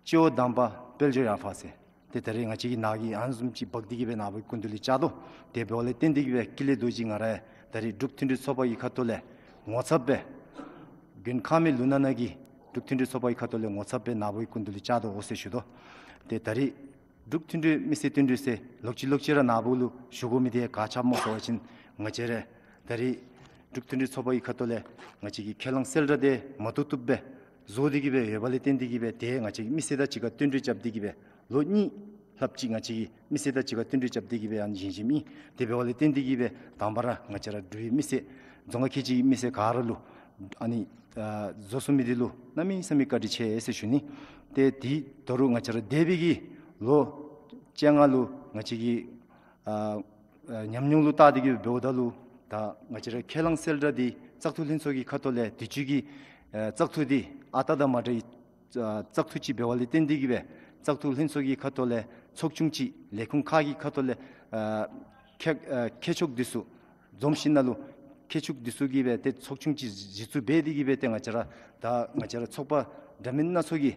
སྤྱི་བོ་དམ་པ་དཔལ་འབྱོར་ཡར་འཕར་ཟེར། ཏེ་ད་རེས་ང་བཅས་ཀྱིས་ནཱ་གིས་ཨ་ནི་བཟུམ་ཅིག་འབག་སྟེ་གི་སྦེ་ནཱ་བུའི་སྐུ་མདུན་ལུ་བཅར་དོ། དེ་འབདཝ་ལས་བརྟེན་ཏེ་གི་སྦེ་ཀུན་ལེགས་རྡོ་རྗེ་ང་ར་ད་རེས་འབྲུག་མཐུན་སྒྲིལ་ཚོགས་པ་གི་ཁ་ཐུག་ལས་ངོ་ཚབ་སྦེ་དགུན་ཁ་མེ་ལུ་ན་ནང་གི་འབྲུག་མཐུན་སྒྲིལ་ཚོགས་པ་གི་ཁ་ཐུག་ལས་ངོ་ཚབ་སྦེ་ནཱ་བུའི་སྐུ་མདུན་ལུ་བཅར་དོ་འོ་ཟེར་ཞུ་དོ། ཏེ་ད་རེས་འབྲུག་མཐུན་སྒྲིལ་མི་སེར་བསྟུན་གྲོས་ཟེར་ལོག་ཅི་ལོག་ཅི་ར་ནཱ་བུ་ལུ་ཞུ་དགོ་མི་དེ་ག་ཅི་སྨོ་ཟེར་བ་ཅིན་ང་བཅས་ར་ད་རེས་འབྲུག་མཐུན་སྒྲིལ་ཚོགས་པ་གི་ཁ་ཐུག་ལས་ང་བཅས་ཀྱི་ཁས་བླངས་གསལ་བསྒྲགས་དེ་མ་བཏུབ་བཏུབ་སྦེ་བཟོ་སྟེ་གི་སྦེ་ཡོད་པ་ལས་བརྟེན་ཏེ་གི་སྦེ་ཏེ་ང་བཅས་ཀྱི་མི་སེར་དང་གཅིག་ཁར་བསྟུན་གྲོས་རྐྱབ་སྟེ་གི་སྦེ་ལོ་གཉིས་ལྷགཔ་ཅིག་ང་བཅས་ཀྱི་མི་སེར་དང་གཅིག་ཁར་བསྟུན་གྲོས་རྐྱབ་སྟེ་གི་སྦེ་ཨ་ནི་བཞེངས་བཞེངསམ་ཨིན། དེ་འབདཝ་ལས་བརྟེན་ཏེ་གི་སྦེ་དང་པ་ར་ང་བཅས་ར་འབྲུག་པའི་མི་སེར་རྫོང་ཁག་ཁལ་གཅིག་གི་མི་སེར་ག་ར་ལུ་ཨ་ནི་ཨ་བཟོ་ཚུགས་མི་འདི་ལུ་གནམ་མེད་ས་མེད་བཀའ་དྲིན་ཆེ་ཟེར་ཞུ་ནི། ཏེ་དེ་ད་རུང་ང་བཅས་ར་འདས་པའི་གི་ལོ་བཅོ་ལྔ་ལུ་ང་བཅས་ཀྱི་ཨ་ཨ་ཉམས་མྱོང་ལུ་བལྟ་སྟེ་གི་འབདཝ་ད་ལུ་ད་ང་བཅས་ར་ཁས་བླངས་གསལ་བསྒྲགས་འདི་བཙག་འཐུ་ལྷན་ཚོགས་ཀྱི་ཁ་ཐུག་ལས་དུས་ཅི་གི་ཨ་བཙག་འཐུ་འདི་ཨ་རྟག་དང་མ་འདྲ་བའི་ཨ་བཙག་འཐུ་ཅིག་འབདཝ་ལས་བརྟེན་ཏེ་གི་སྦེ་བཙག་འཐུ་ལྷན་ཚོགས་ཀྱི་ཁ་ཐུག་ལས་ཚོགས་ཆུང་ཅིག་ལས་ཁུངས་ཁག་གི་ཁ་ཐུག་ལས་ཨ་མཁས་ཨ་མཁས་མཆོག་འདི་ཚུ་འཛོམས་ཞིནམ་ལས་མཁས་མཆོག་འདི་ཚུ་གིས་སྦེ་ཏེ་ཚོགས་ཆུང་ཅིག་གཞི་བཙུགས་འབད་དེ་གི་སྦེ་ཏེ་ང་བཅས་ར་ད་ང་བཅས་ར་ཚོགས་པ་འདྲ་མིན་སྣ་ཚོགས་ཀྱི་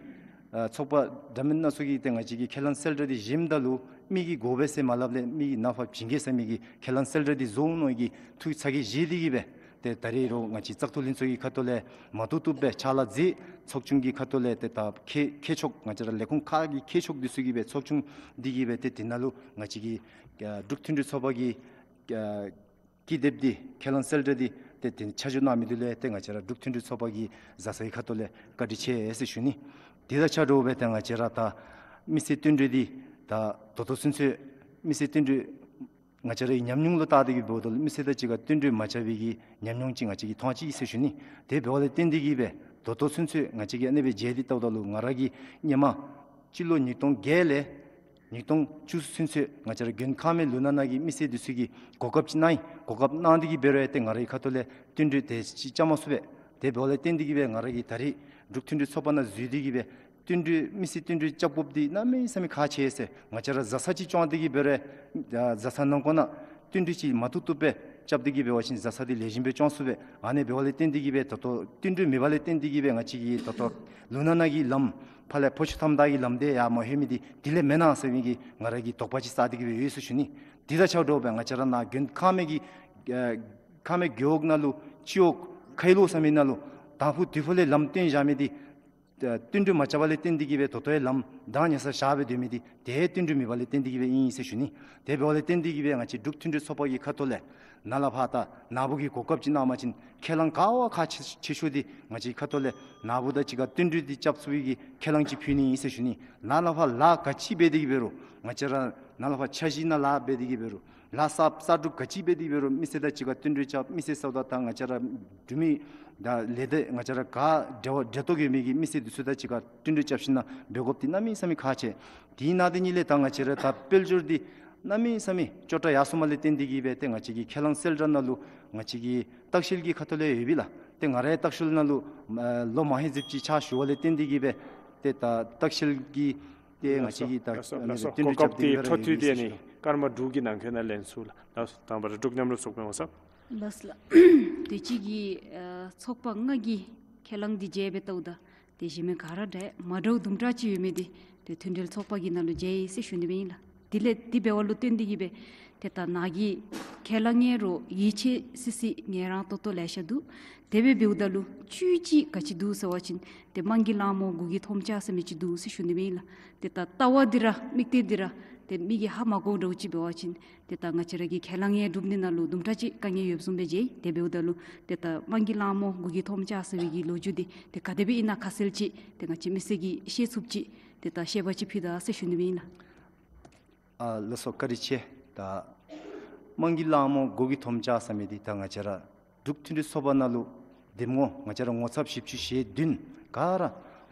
ཨ་ཚོགས་པ་འདྲ་མིན་སྣ་ཚོགས་ཀྱིས་ཏེ་ང་བཅས་ཀྱི་ཁས་བླངས་གསལ་བསྒྲགས་འདི་བཞེངསམ་ད་ལུ་མི་གིས་དགོ་པས་ཟེར་མ་སླབ་ལས་མི་གིས་ནཱ་ཕར་བྱིན་གེ་ཟེར་མི་གི་ཁས་བླངས་གསལ་བསྒྲགས་འདི་བཟོ་ནི་གི་ཐུགས་ཚ་གྱང་བཞེས་ཏེ་གི་སྦེ་ཏེ་ད་རེས་རོགས་ང་བཅས་བཙག་འཐུ་ལྷན་ཚོགས་ཀྱི་ཁ་ཐུག་ལས་མ་བཏུབ་བཏུབ་སྦེ་ཕྱག་ལཱ་མཛད། ཚོགས་ཆུང་གི་ཁ་ཐུག་ལས་ཏེ་ད་མཁས་མཁས་མཆོག་ང་བཅས་ར་ལས་ཁུངས་ཁག་གི་མཁས་མཆོག་འདི་ཚུ་གིས་སྦེ་ཚོགས་ཆུང་འདི་གིས་སྦེ་ཏེ་དེ་ནང་ལུ་ང་བཅས་ཀྱི་ཨ་འབྲུག་མཐུན་སྒྲིལ་ཚོགས་པ་གི་ཨ་ཀི་དེབ་འདི་ཁས་བླངས་གསལ་བསྒྲགས་འདི་ཏེ་དེ་ཆ་འཇོག་གནང་མི་འདི་ལུ་ཏེ་ང་བཅས་ར་འབྲུག་མཐུན་སྒྲིལ་ཚོགས་པ་གི་བཟའ་ཚང་གི་ཁ་ཐུག་ལས་བཀའ་དྲིན་ཆེ་ཟེར་ཞུ་ནི། དེ་དང་ཆ་འདྲཝ་སྦེ་ཏེ་ང་བཅས་ར་ད་མི་སེར་བསྟུན་གྲོས་འདི་ད་ད་ལྟོ་ཚུན་ཚོད་མི་སེར་བསྟུན་གྲོས་ང་བཅས་རའི་ཉམས་མྱོང་ལུ་བལྟ་སྟེ་གི་འབདཝ་ད་ལུ་མི་སེར་དང་གཅིག་ཁར་བསྟུན་གྲོས་མ་རྐྱབ་པའི་གི་ཉམས་མྱོང་ཅིག་ང་བཅས་ཀྱིས་མཐོང་ཅི་ཟེར་ཞུ་ནི། དེ་འབདཝ་ལས་བརྟེན་ཏེ་གི་སྦེ་ད་ལྟོ་ཚུན་ཚོད་ང་བཅས་ཀྱིས་ཨ་ནི་སྦེ་མཇལ་ཏེ་བལྟཝ་ད་ལུ་ང་ར་གིས་སྔོན་མ་སྤྱི་ལོ་ཉིས་སྟོང་བརྒྱད་ལས་ཉིས་སྟོང་བཅུ་གསུམ་ཚུན་ཚོད་ང་བཅས་ར་དགུན་ཁ་མེ་ལུ་ན་ནང་གི་མི་སེར་འདི་ཚུ་གིས་གོ་སྐབས་ཅིག་གནང་ཡི། གོ་སྐབས་གནང་སྟེ་གི་འབད་རུང་ཏེ་ང་རའི་ཁ་ཐུག་ལས་བསྟུན་གྲོས་དེ་ཅིག་རྐྱབ་མ་ཚུགས་པས། དེ་འབདཝ་ལས་བརྟེན་ཏེ་གི་སྦེ་ང་ར་གིས་ད་རེས་འབྲུག་མཐུན་སྒྲིལ་ཚོགས་པ་ནང་འཛུལ་ཏེ་གི་སྦེ་བསྟུན་གྲོས་མི་སེར་བསྟུན་གྲོས་རྐྱབ་དགོཔ་འདི་གནམ་མེད་ས་མེད་ཁག་ཆེ་ཟེར། ང་བཅས་ར་བཟའ་ཚང་ཅིག་བཅོ་སྟེ་གི་འབད་རུང་ཨ་བཟའ་ཚང་ནང་འཁོད་ནང་བསྟུན་གྲོས་ཅིག་མ་བཏུབ་བཏུབ་སྦེ་རྐྱབ་སྟེ་གི་འབད་བ་ཅིན་བཟའ་ཚང་འདི་ལེགས་ཤོམ་སྦེ་བཅོ་ཚུགས་པས། ཨ་ནི་འབདཝ་ལས་བརྟེན་ཏེ་གི་སྦེ་ད་ལྟོ་བསྟུན་གྲོས་མེད་པ་ལས་བརྟེན་ཏེ་གི་སྦེ་ང་བཅས་ཀྱིས་ད་ལྟོ་ལུ་ན་ནང་གི་ལམ་ཕར་ལས་ཕོ་ཆུ་ཐམ་ད་གི་ལམ་འདི་ཡར་མ་ལྷོད་མི་འདི་དེ་ལས་མེན་ན་ཟེར་མི་གི་ང་ར་གིས་དོགས་པ་ཅིག་ཟ་སྟེ་གི་སྦེ་ཡོད་ཟེར་ཞུ་ནི། དེ་དང་ཆ་འདྲཝ་སྦེ་ང་བཅས་ར་ནཱ་དགུན་ཁ་མེ་གི་ཨ་ཁ་མེ་རྒེད་འོག་ནང་ལུ་སྤྱི་འོག་ཁའི་ལོ་ཟེར་མི་ནང་ལུ་དང་ཕུ་དུས་ཕུ་ལས་ལམ་བཏོན་བཞག་མི་འདི་ཨ་བསྟུན་གྲོས་མ་རྐྱབ་པ་ལས་བརྟེན་ཏེ་གི་སྦེ་ད་ལྟོ་ཡང་ལམ་གདང་ཉེ་སར་བཞག་སྦེ་སྡོད་མི་འདི་ཏེ་བསྟུན་གྲོས་མེད་པ་ལས་བརྟེན་ཏེ་གི་སྦེ་ཨིན་ཟེར་ཞུ་ནི། དེ་འབདཝ་ལས་བརྟེན་ཏེ་གི་སྦེ་ང་བཅས་འབྲུག་མཐུན་སྒྲིལ་ཚོགས་པ་གི་ཁ་ཐུག་ལས་ནཱ་ལས་ཕར་ད་ནཱ་བུ་གིས་གོ་སྐབས་ཅིག་གནང་པ་ཅིན་ཁས་བླངས་ག་བ་ཁག་ཆེ་ཆེ་ཤོས་འདི་ང་བཅས་ཁ་ཐུག་ལས་ནཱ་བུ་དང་གཅིག་ཁར་བསྟུན་གྲོས་འདི་རྐྱབ་ཚུགས་པའི་གི་ཁས་བླངས་ཅིག་ཕུལ་ནི་ཨིན་ཟེར་ཞུ་ནི། ནཱ་ལས་ཕར་ལཱ་ག་ཅི་འབད་དེ་གི་འབད་རུང་ང་བཅས་ར་ནཱ་ལས་ཕར་འཆར་གཞི་ནང་ལཱ་འབད་དེ་གི་འབད་རུང་ལཱ་གསར་གསར་སྒྲུབ་ག་ཅི་འབད་དེ་འབད་རུང་མི་སེར་དང་གཅིག་ཁར་བསྟུན་གྲོས་རྐྱབ་མི་སེར་ཚུ་དང་ད་ང་བཅས་ར་འབྲུག་མི་དང་ལས་སྡེ་ང་བཅས་ར་ག་འབྲེལ་བ་འབྲེལ་གཏོགས་ཡོད་མི་གི་མི་སེར་འདི་ཚུ་དང་གཅིག་ཁར་བསྟུན་གྲོས་རྐྱབ་ཞིནམ་ལས་འབད་དགོཔ་འདི་གནམ་མེད་ས་མེད་ཁག་ཆེ། དེ་ནང་དེ་ཉིད་ལས་ད་ང་བཅས་ར་ད་དཔལ་འབྱོར་འདི་གནམ་མེད་ས་མེད་སྐྱོ་དྲགས་ཡར་སོངམ་ལས་བརྟེན་ཏེ་གི་སྦེ་ཏེ་ང་བཅས་ཀྱི་ཁས་བླངས་གསལ་བསྒྲགས་ནང་ལུ་ང་བཅས་ཀྱི་ལྟ་བཤལ་གྱི་ཁ་ཐུག་ལས་ཡོད་པས་ལགས། ཏེ་ང་རའི་ལྟ་བཤལ་ནང་ལུ་ཨ་ལོ་མ་ཧེ་ཟིབ་ཅིག་ཕྱག་ཞུ་བ་ལས་བརྟེན་ཏེ་གི་སྦེ་ཏེ་ད་ལྟ་བཤལ་གྱི་ཏེ་ང་བཅས་ཀྱིས་ད་ལགས་སོ། ཨ་ནི་ལགས་སོ། བསྟུན་གྲོས་གོ་སྐབས་རྐྱབ་སྟེ་འདི་འཕྲོ་མཐུད་དེ་ཨ་ནི་སྐར་མ་དྲུག་གི་ནང་འཁོད་ནང་ལན་ཚུགས་ལགས། ལགས་སོ། དང་པ་ར་འབྲུག་མཉམ་རུབ་ཚོགས་པའི་ངོ་ཚབ། ལགས་སོ་ལགས། དུས་ཅི་གི་ཨ་ཚོགས་པ་ལྔ་གི་ཁས་བླངས་འདི་མཇལ་སྦེ་བལྟཝ་ད་ཏེ་གཞན་མི་ག་ར་འདྲ་མ་འདྲཝ་དུམ་གྲ་ཅིག་ཡོད་མི་འདི་ཏེ་མཐུན་སྒྲིལ་ཚོགས་པ་གི་ནང་ལུ་མཇལ་ཡི་ཟེར་ཞུ་ནི་སྦེ་ཨིན་ལགས། དེ་ལས་དེ་འབདཝ་ལུ་བརྟེན་ཏེ་གི་སྦེ་ཏེ་ད་ནཱ་གི་ཁས་བླངས་ཨིན་རུང་ཡིད་ཆེས་སི་སི་ངལ་རངས་ཏོག་ཏོ་ལེ་ཤ་འདུག། དེ་སྦེ་འབདཝ་ད་ལུ་བཅུད་ཅིག་ག་ཅི་འདུག་ཟེར་བ་ཅིན་ཏེ་དམངས་ཀྱི་ལག་མོ་འགོ་གི་ཐོམ་ཆ་ཟེར་མི་ཅིག་འདུག་ཟེར་ཞུ་ནི་སྦེ་ཨིན་ལགས། ཏེ་ད་ལྟ་བ་འདི་ར་དམིགས་གཏད་འདི་ར་ཏེ་མི་གིས་ཧ་མ་གོཝ་འདྲཝ་ཅིག་འབད་བ་ཅིན་ཏེ་ད་ང་བཅས་ར་གི་ཁས་བླངས་ཨེ་སྒྲུབ་ནི་ནང་ལུ་དུམ་གྲ་ཅིག་དཀའ་ངལ་ཡོདཔ་བཟུམ་སྦེ་མཇལ། དེ་འབདཝ་ད་ལུ་ཏེ་ད་དམངས་ཀྱི་ལག་མོ་འགོ་གི་ཐོམ་ཆ་ཟེར་བའི་གི་ལོ་རྒྱུས་འདི་ཏེ་ག་དེ་སྦེ་ཨིན་ན་ཁ་གསལ་ཅིག་ཏེ་ང་བཅས་མི་སེར་གྱིས་ཤེས་ཚུགསཔ་ཅིག་ཏེ་ད་བཤད་པ་ཅིག་ཕུལ་ད་ཟེར་ཞུ་ནི་སྦེ་ཨིན་ལགས། ཨ་ལགས་སོ། བཀའ་དྲིན་ཆེ། ད་དམངས་ཀྱི་ལག་མོ་འགོ་གི་ཐོམ་ཆ་ཟེར་མི་འདི་ད་ང་བཅས་ར་འབྲུག་མཐུན་སྒྲིལ་ཚོགས་པ་ནང་ལུ་འདེམས་ངོ་ང་བཅས་ར་ངོ་ཚབ་བཞི་བཅུ་ཞེ་བདུན་ག་ར་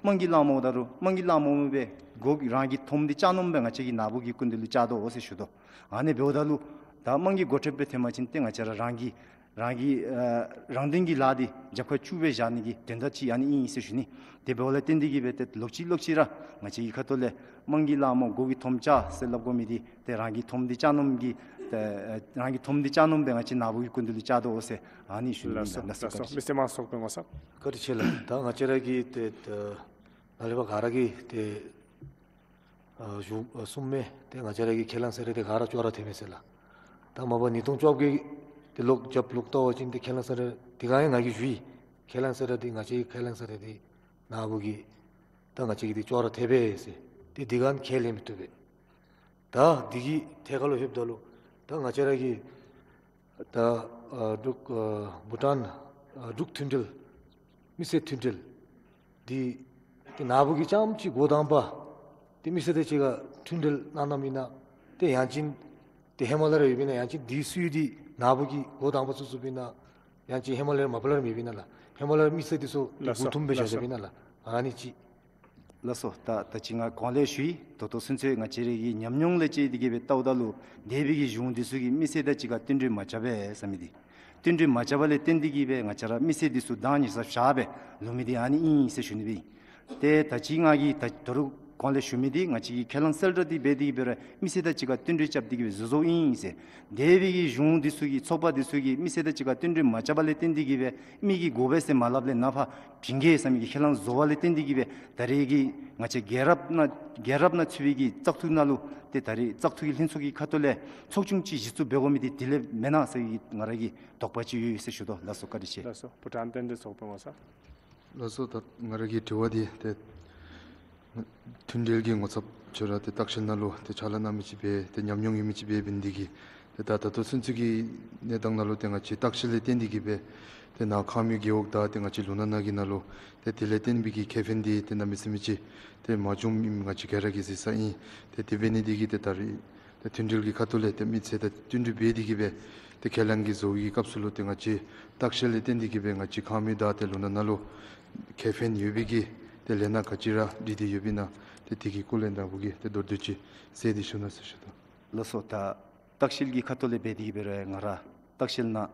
དམངས་ཀྱི་ལག་མོ་ད་རུང་དམངས་ཀྱི་ལག་མོ་མེན་པས། འགོ་གི་རང་གི་ཐོམ་འདི་བཅག་ནུག་པས། ང་བཅས་ཀྱིས་ནཱ་བུ་གི་སྐུ་མདུན་ལུ་བཅར་དོ་འོ་ཟེར་ཞུ་དོ། ཨ་ནི་འབདཝ་ད་ལུ་ད་དམངས་ཀྱི་འགོ་ཁྲིདཔ་སྦེ་ཐོན་པ་ཅིན་ཏེ་ང་བཅས་ར་རང་གི་རང་གི་ཨ་རང་བདེན་གྱི་ལཱ་འདི་རྒྱབ་ཁར་བཅུག་སྦེ་བཞག་ནི་གི་དོན་དག་ཅིག་ཨ་ནི་ཨིན་ཟེར་ཞུ་ནི། དེ་འབདཝ་ལས་བརྟེན་ཏེ་གི་སྦེ་ཏེ་ལོག་ཅི་ལོག་ཅི་ར་ང་བཅས་ཀྱི་ཁ་ཐུག་ལས་དམངས་ཀྱི་ལག་མོ་འགོ་གི་ཐོམ་ཆ་ཟེར་སླབ་དགོ་མི་འདི་ཏེ་རང་གི་ཐོམ་འདི་བཅག་ནུག་གི་ཏེ་རང་གི་ཐོམ་འདི་བཅག་ནུག་པས། ང་བཅས་ནཱ་བུ་གི་སྐུ་མདུན་ལུ་བཅར་དོ་འོ་ཟེར་ཨ་ནི་ཞུ་ནི་ཨིན་ལགས། ལགས་སོ། ལགས་སོ། བཀའ་དྲིན་ཆེ། མི་སེར་དམངས་ཚོགས་པའི་ངོ་ཚབ། བཀའ་དྲིན་ཆེ་ལགས། ད་ང་བཅས་ར་གི་ཏེ་ད་ནཱ་ལས་ཕར་ག་ར་གིས་ཏེ་ ཨ་ཞུ་ཨ་གསུངམ་མས། ཏེ་ང་བཅས་ར་གི་ཁས་བླངས་གསོལ་རས་འདི་ག་ར་ཅོག་ར་འཐད་མས་ཟེར་ལགས། ད་མ་པ་ཉིས་སྟོང་བཅོ་བརྒྱད་ཀྱི་ཏེ་ལོག་རྒྱབ་ལོག་བལྟ་བ་ཅིན་ཏེ་ཁས་བླངས་གསོལ་རས་འདི་ག་ཡང་ང་གིས་ཞུ་ཡི། ཁས་བླངས་གསོལ་རས་འདི་ང་བཅས་ཁས་བླངས་གསོལ་རས་འདི་ནཱ་བུ་གི་ད་ང་བཅས་ཀྱི་འདི་ཅོག་ར་འཐདཔ་སྦེ་ཟེར། ཏེ་འདི་ག་ཁས་ལེན་མི་བཏུབ་པས། ད་འདི་གི་ཐད་ཁར་ལུ་ལྷོདཔ་ད་ལུ་ད་ང་བཅས་ར་གི་ད་ཨ་འབྲུག་ཨ་བྷུ་ཊཱན་ཨ་འབྲུག་མཐུན་འབྲེལ་མི་སེར་མཐུན་འབྲེལ་འདི་ཏེ་ནཱ་བུ་གིས་རྐྱངམ་ཅིག་འགོ་དང་པ་ཏེ་མི་སེར་དང་གཅིག་ཁར་མཐུན་འབྲེལ་གནང་གནངམ་ཨིན་ན། ཏེ་ཡང་ཅིན་ཏེ་ཧེ་མ་ལས་ར་ཡོདཔ་ཨིན་ན། ཡང་ཅིན་འདི་སུ་འདི་ནཱ་བུ་གིས་འགོ་དང་པ་བཙུགས་བཙུགསཔ་ཨིན་ན། ཡང་ཅིན་ཧེ་མ་ལས་ར་མ་པ་ལས་ར་མེདཔ་ཨིན་ན་ལགས། ཧེ་མ་ལས་ར་མི་སེར་འདི་ཚུ་ཏེ་ལགས་སོ། མགུ་འཐོམ་སྦེ་ལགས་སོ། བཞག་བཞགཔ་ཨིན་ན་ལགས། ཨ་ནི་ཅིག། ལགས་སོ། ད་ད་ཅི་ང་གོང་ལས་ཞུ་ཡི། ད་ལྟོ་ཚུན་ཚོད་ང་བཅས་ར་གི་ཉམས་མྱོང་ལས་དཔྱད་དེ་གི་སྦེ་བལྟཝ་ད་ལུ་འདས་པའི་གི་གཞུང་འདི་ཚུ་གིས་མི་སེར་དང་གཅིག་ཁར་བསྟུན་གྲོས་མ་རྐྱབ་པས་ཟེར་མི་འདི། བསྟུན་གྲོས་མ་རྐྱབ་པ་ལས་བརྟེན་ཏེ་གི་སྦེ་ང་བཅས་ར་མི་སེར་འདི་ཚུ་བདག་ཉར་ས་བཞག་སྦེ་ལུས་མི་འདི་ཨ་ནི་ཨིན་ཟེར་ཞུ་ནི་སྦེ་ཨིན། ཏེ་ད་ཅི་ང་གིས་ད་ད་རུང་གོང་ལས་ཞུ་མི་འདི་ང་བཅས་ཀྱིས་ཁས་བླངས་གསལ་བསྒྲགས་འདི་འབད་དེ་གི་སྦེ་ར་མི་སེར་དང་གཅིག་ཁར་བསྟུན་གྲོས་རྐྱབ་སྟེ་གི་སྦེ་བཟོ་བཟོཝ་ཨིན་ཟེར། འདས་པའི་གི་གཞུང་འདི་ཚུ་གིས་ཚོགས་པ་འདི་ཚུ་གིས་མི་སེར་དང་གཅིག་ཁར་བསྟུན་གྲོས་མ་རྐྱབ་པ་ལས་བརྟེན་ཏེ་གི་སྦེ་མི་གིས་དགོ་པས་ཟེར་མ་སླབ་ལས་ནཱ་ཕར་བྱིན་གེ་ཟེར་མི་གི་ཁས་བླངས་བཟོ་བ་ལས་བརྟེན་ཏེ་གི་སྦེ་ད་རེས་ཀྱི་ང་བཅས་རྒྱལ་རབས་ནང་རྒྱལ་རབས་ནང་ཚུད་པའི་གི་བཙག་འཐུ་ནང་ལུ་ཏེ་ད་རེས་བཙག་འཐུ་གི་ལྷན་ཚོགས་ཀྱི་ཁ་ཐུག་ལས་ཚོགས་ཆུང་ཅིག་གཞི་བཙུགས་འབད་དགོ་མི་འདི་དེ་ལས་མེན་ན་ཟེར་གྱི་ང་ར་གི་དོགས་པ་ཅིག་ཡོད་ཟེར་ཞུ་དོ། ལགས་སོ། བཀའ་དྲིན་ཆེ། ལགས་སོ། བྷུ་ཊཱན་རྟེན་འབྲེལ་ཚོགས་པའི་ངོ་ཚབ། ལགས་སོ། ད་ང་ར་གི་དྲི་བ་འདི་ཏེ་མཐུན་འབྲེལ་གྱི་ངོ་ཚབ་ཁྱོད་ར་ཏེ་ལྟ་བཤལ་ནང་ལུ་ཏེ་ཕྱག་ལཱ་གནང་མི་ཅིག་སྦེ་ཏེ་ཉམས་མྱོང་ཡོད་མི་ཅིག་སྦེ་འབད་ནི་འདི་གིས་ཏེ་ད་ད་ལྟོ་ཚུན་ཚོད་ཀྱི་གནས་སྟངས་ནང་ལུ་ཏེ་ང་བཅས་ལྟ་བཤལ་ལས་བརྟེན་ཏེ་གི་སྦེ་ཏེ་ནཱ་ཁང་མིག་རྒེད་འོག་དང་ཏེ་ང་བཅས་ལུང་ནག་ནང་གི་ནང་ལུ་ཏེ་དེ་ལས་བརྟེན་པའི་གི་ཁེ་ཕན་འདི་ཏེ་གནམ་མེད་ས་མེད་ཅིག་ཏེ་མ་བྱུངམ་ཨིནམ་ང་བཅས་ག་ར་གིས་གཟིགས་ས་ཨིན། ཏེ་དེ་འབད་ནི་འདི་གིས་ཏེ་ད་རེས་ཏེ་མཐུན་འབྲེལ་གྱི་ཁ་ཐུག་ལས་ཏེ་མི་སེར་དང་བསྟུན་གྲོས་འབད་དེ་གི་སྦེ་ཏེ་ཁས་བླངས་ཀྱི་བཟོ་བའི་སྐབས་སུ་ལུ་ཏེ་ང་བཅས་ལྟ་བཤལ་ལས་བརྟེན་ཏེ་གི་སྦེ་ང་བཅས་ཁང་མིག་དང་ཏེ་ལུང་ནག་ནང་ལུ་ཁེ་ཕན་ཡོད་པའི་གི་ཏེ་ལས་སྣ་ག་ཅི་ར་འདི་འདི་ཡོདཔ་ཨིན་ན། ཏེ་དེ་གི་སྐོར་ལས་ནཱ་བུ་གིས་ཏེ་མདོར་བསྡུས་ཅིག་གསལ་ཏེ་ཞུ་གནང་ཟེར་ཞུ་དོ། ལགས་སོ། ད་ལྟ་བཤལ་གྱི་ཁ་ཐུག་ལས་འབད་དེ་གི་སྦེ་ར་ང་ར་ལྟ་བཤལ་ནང་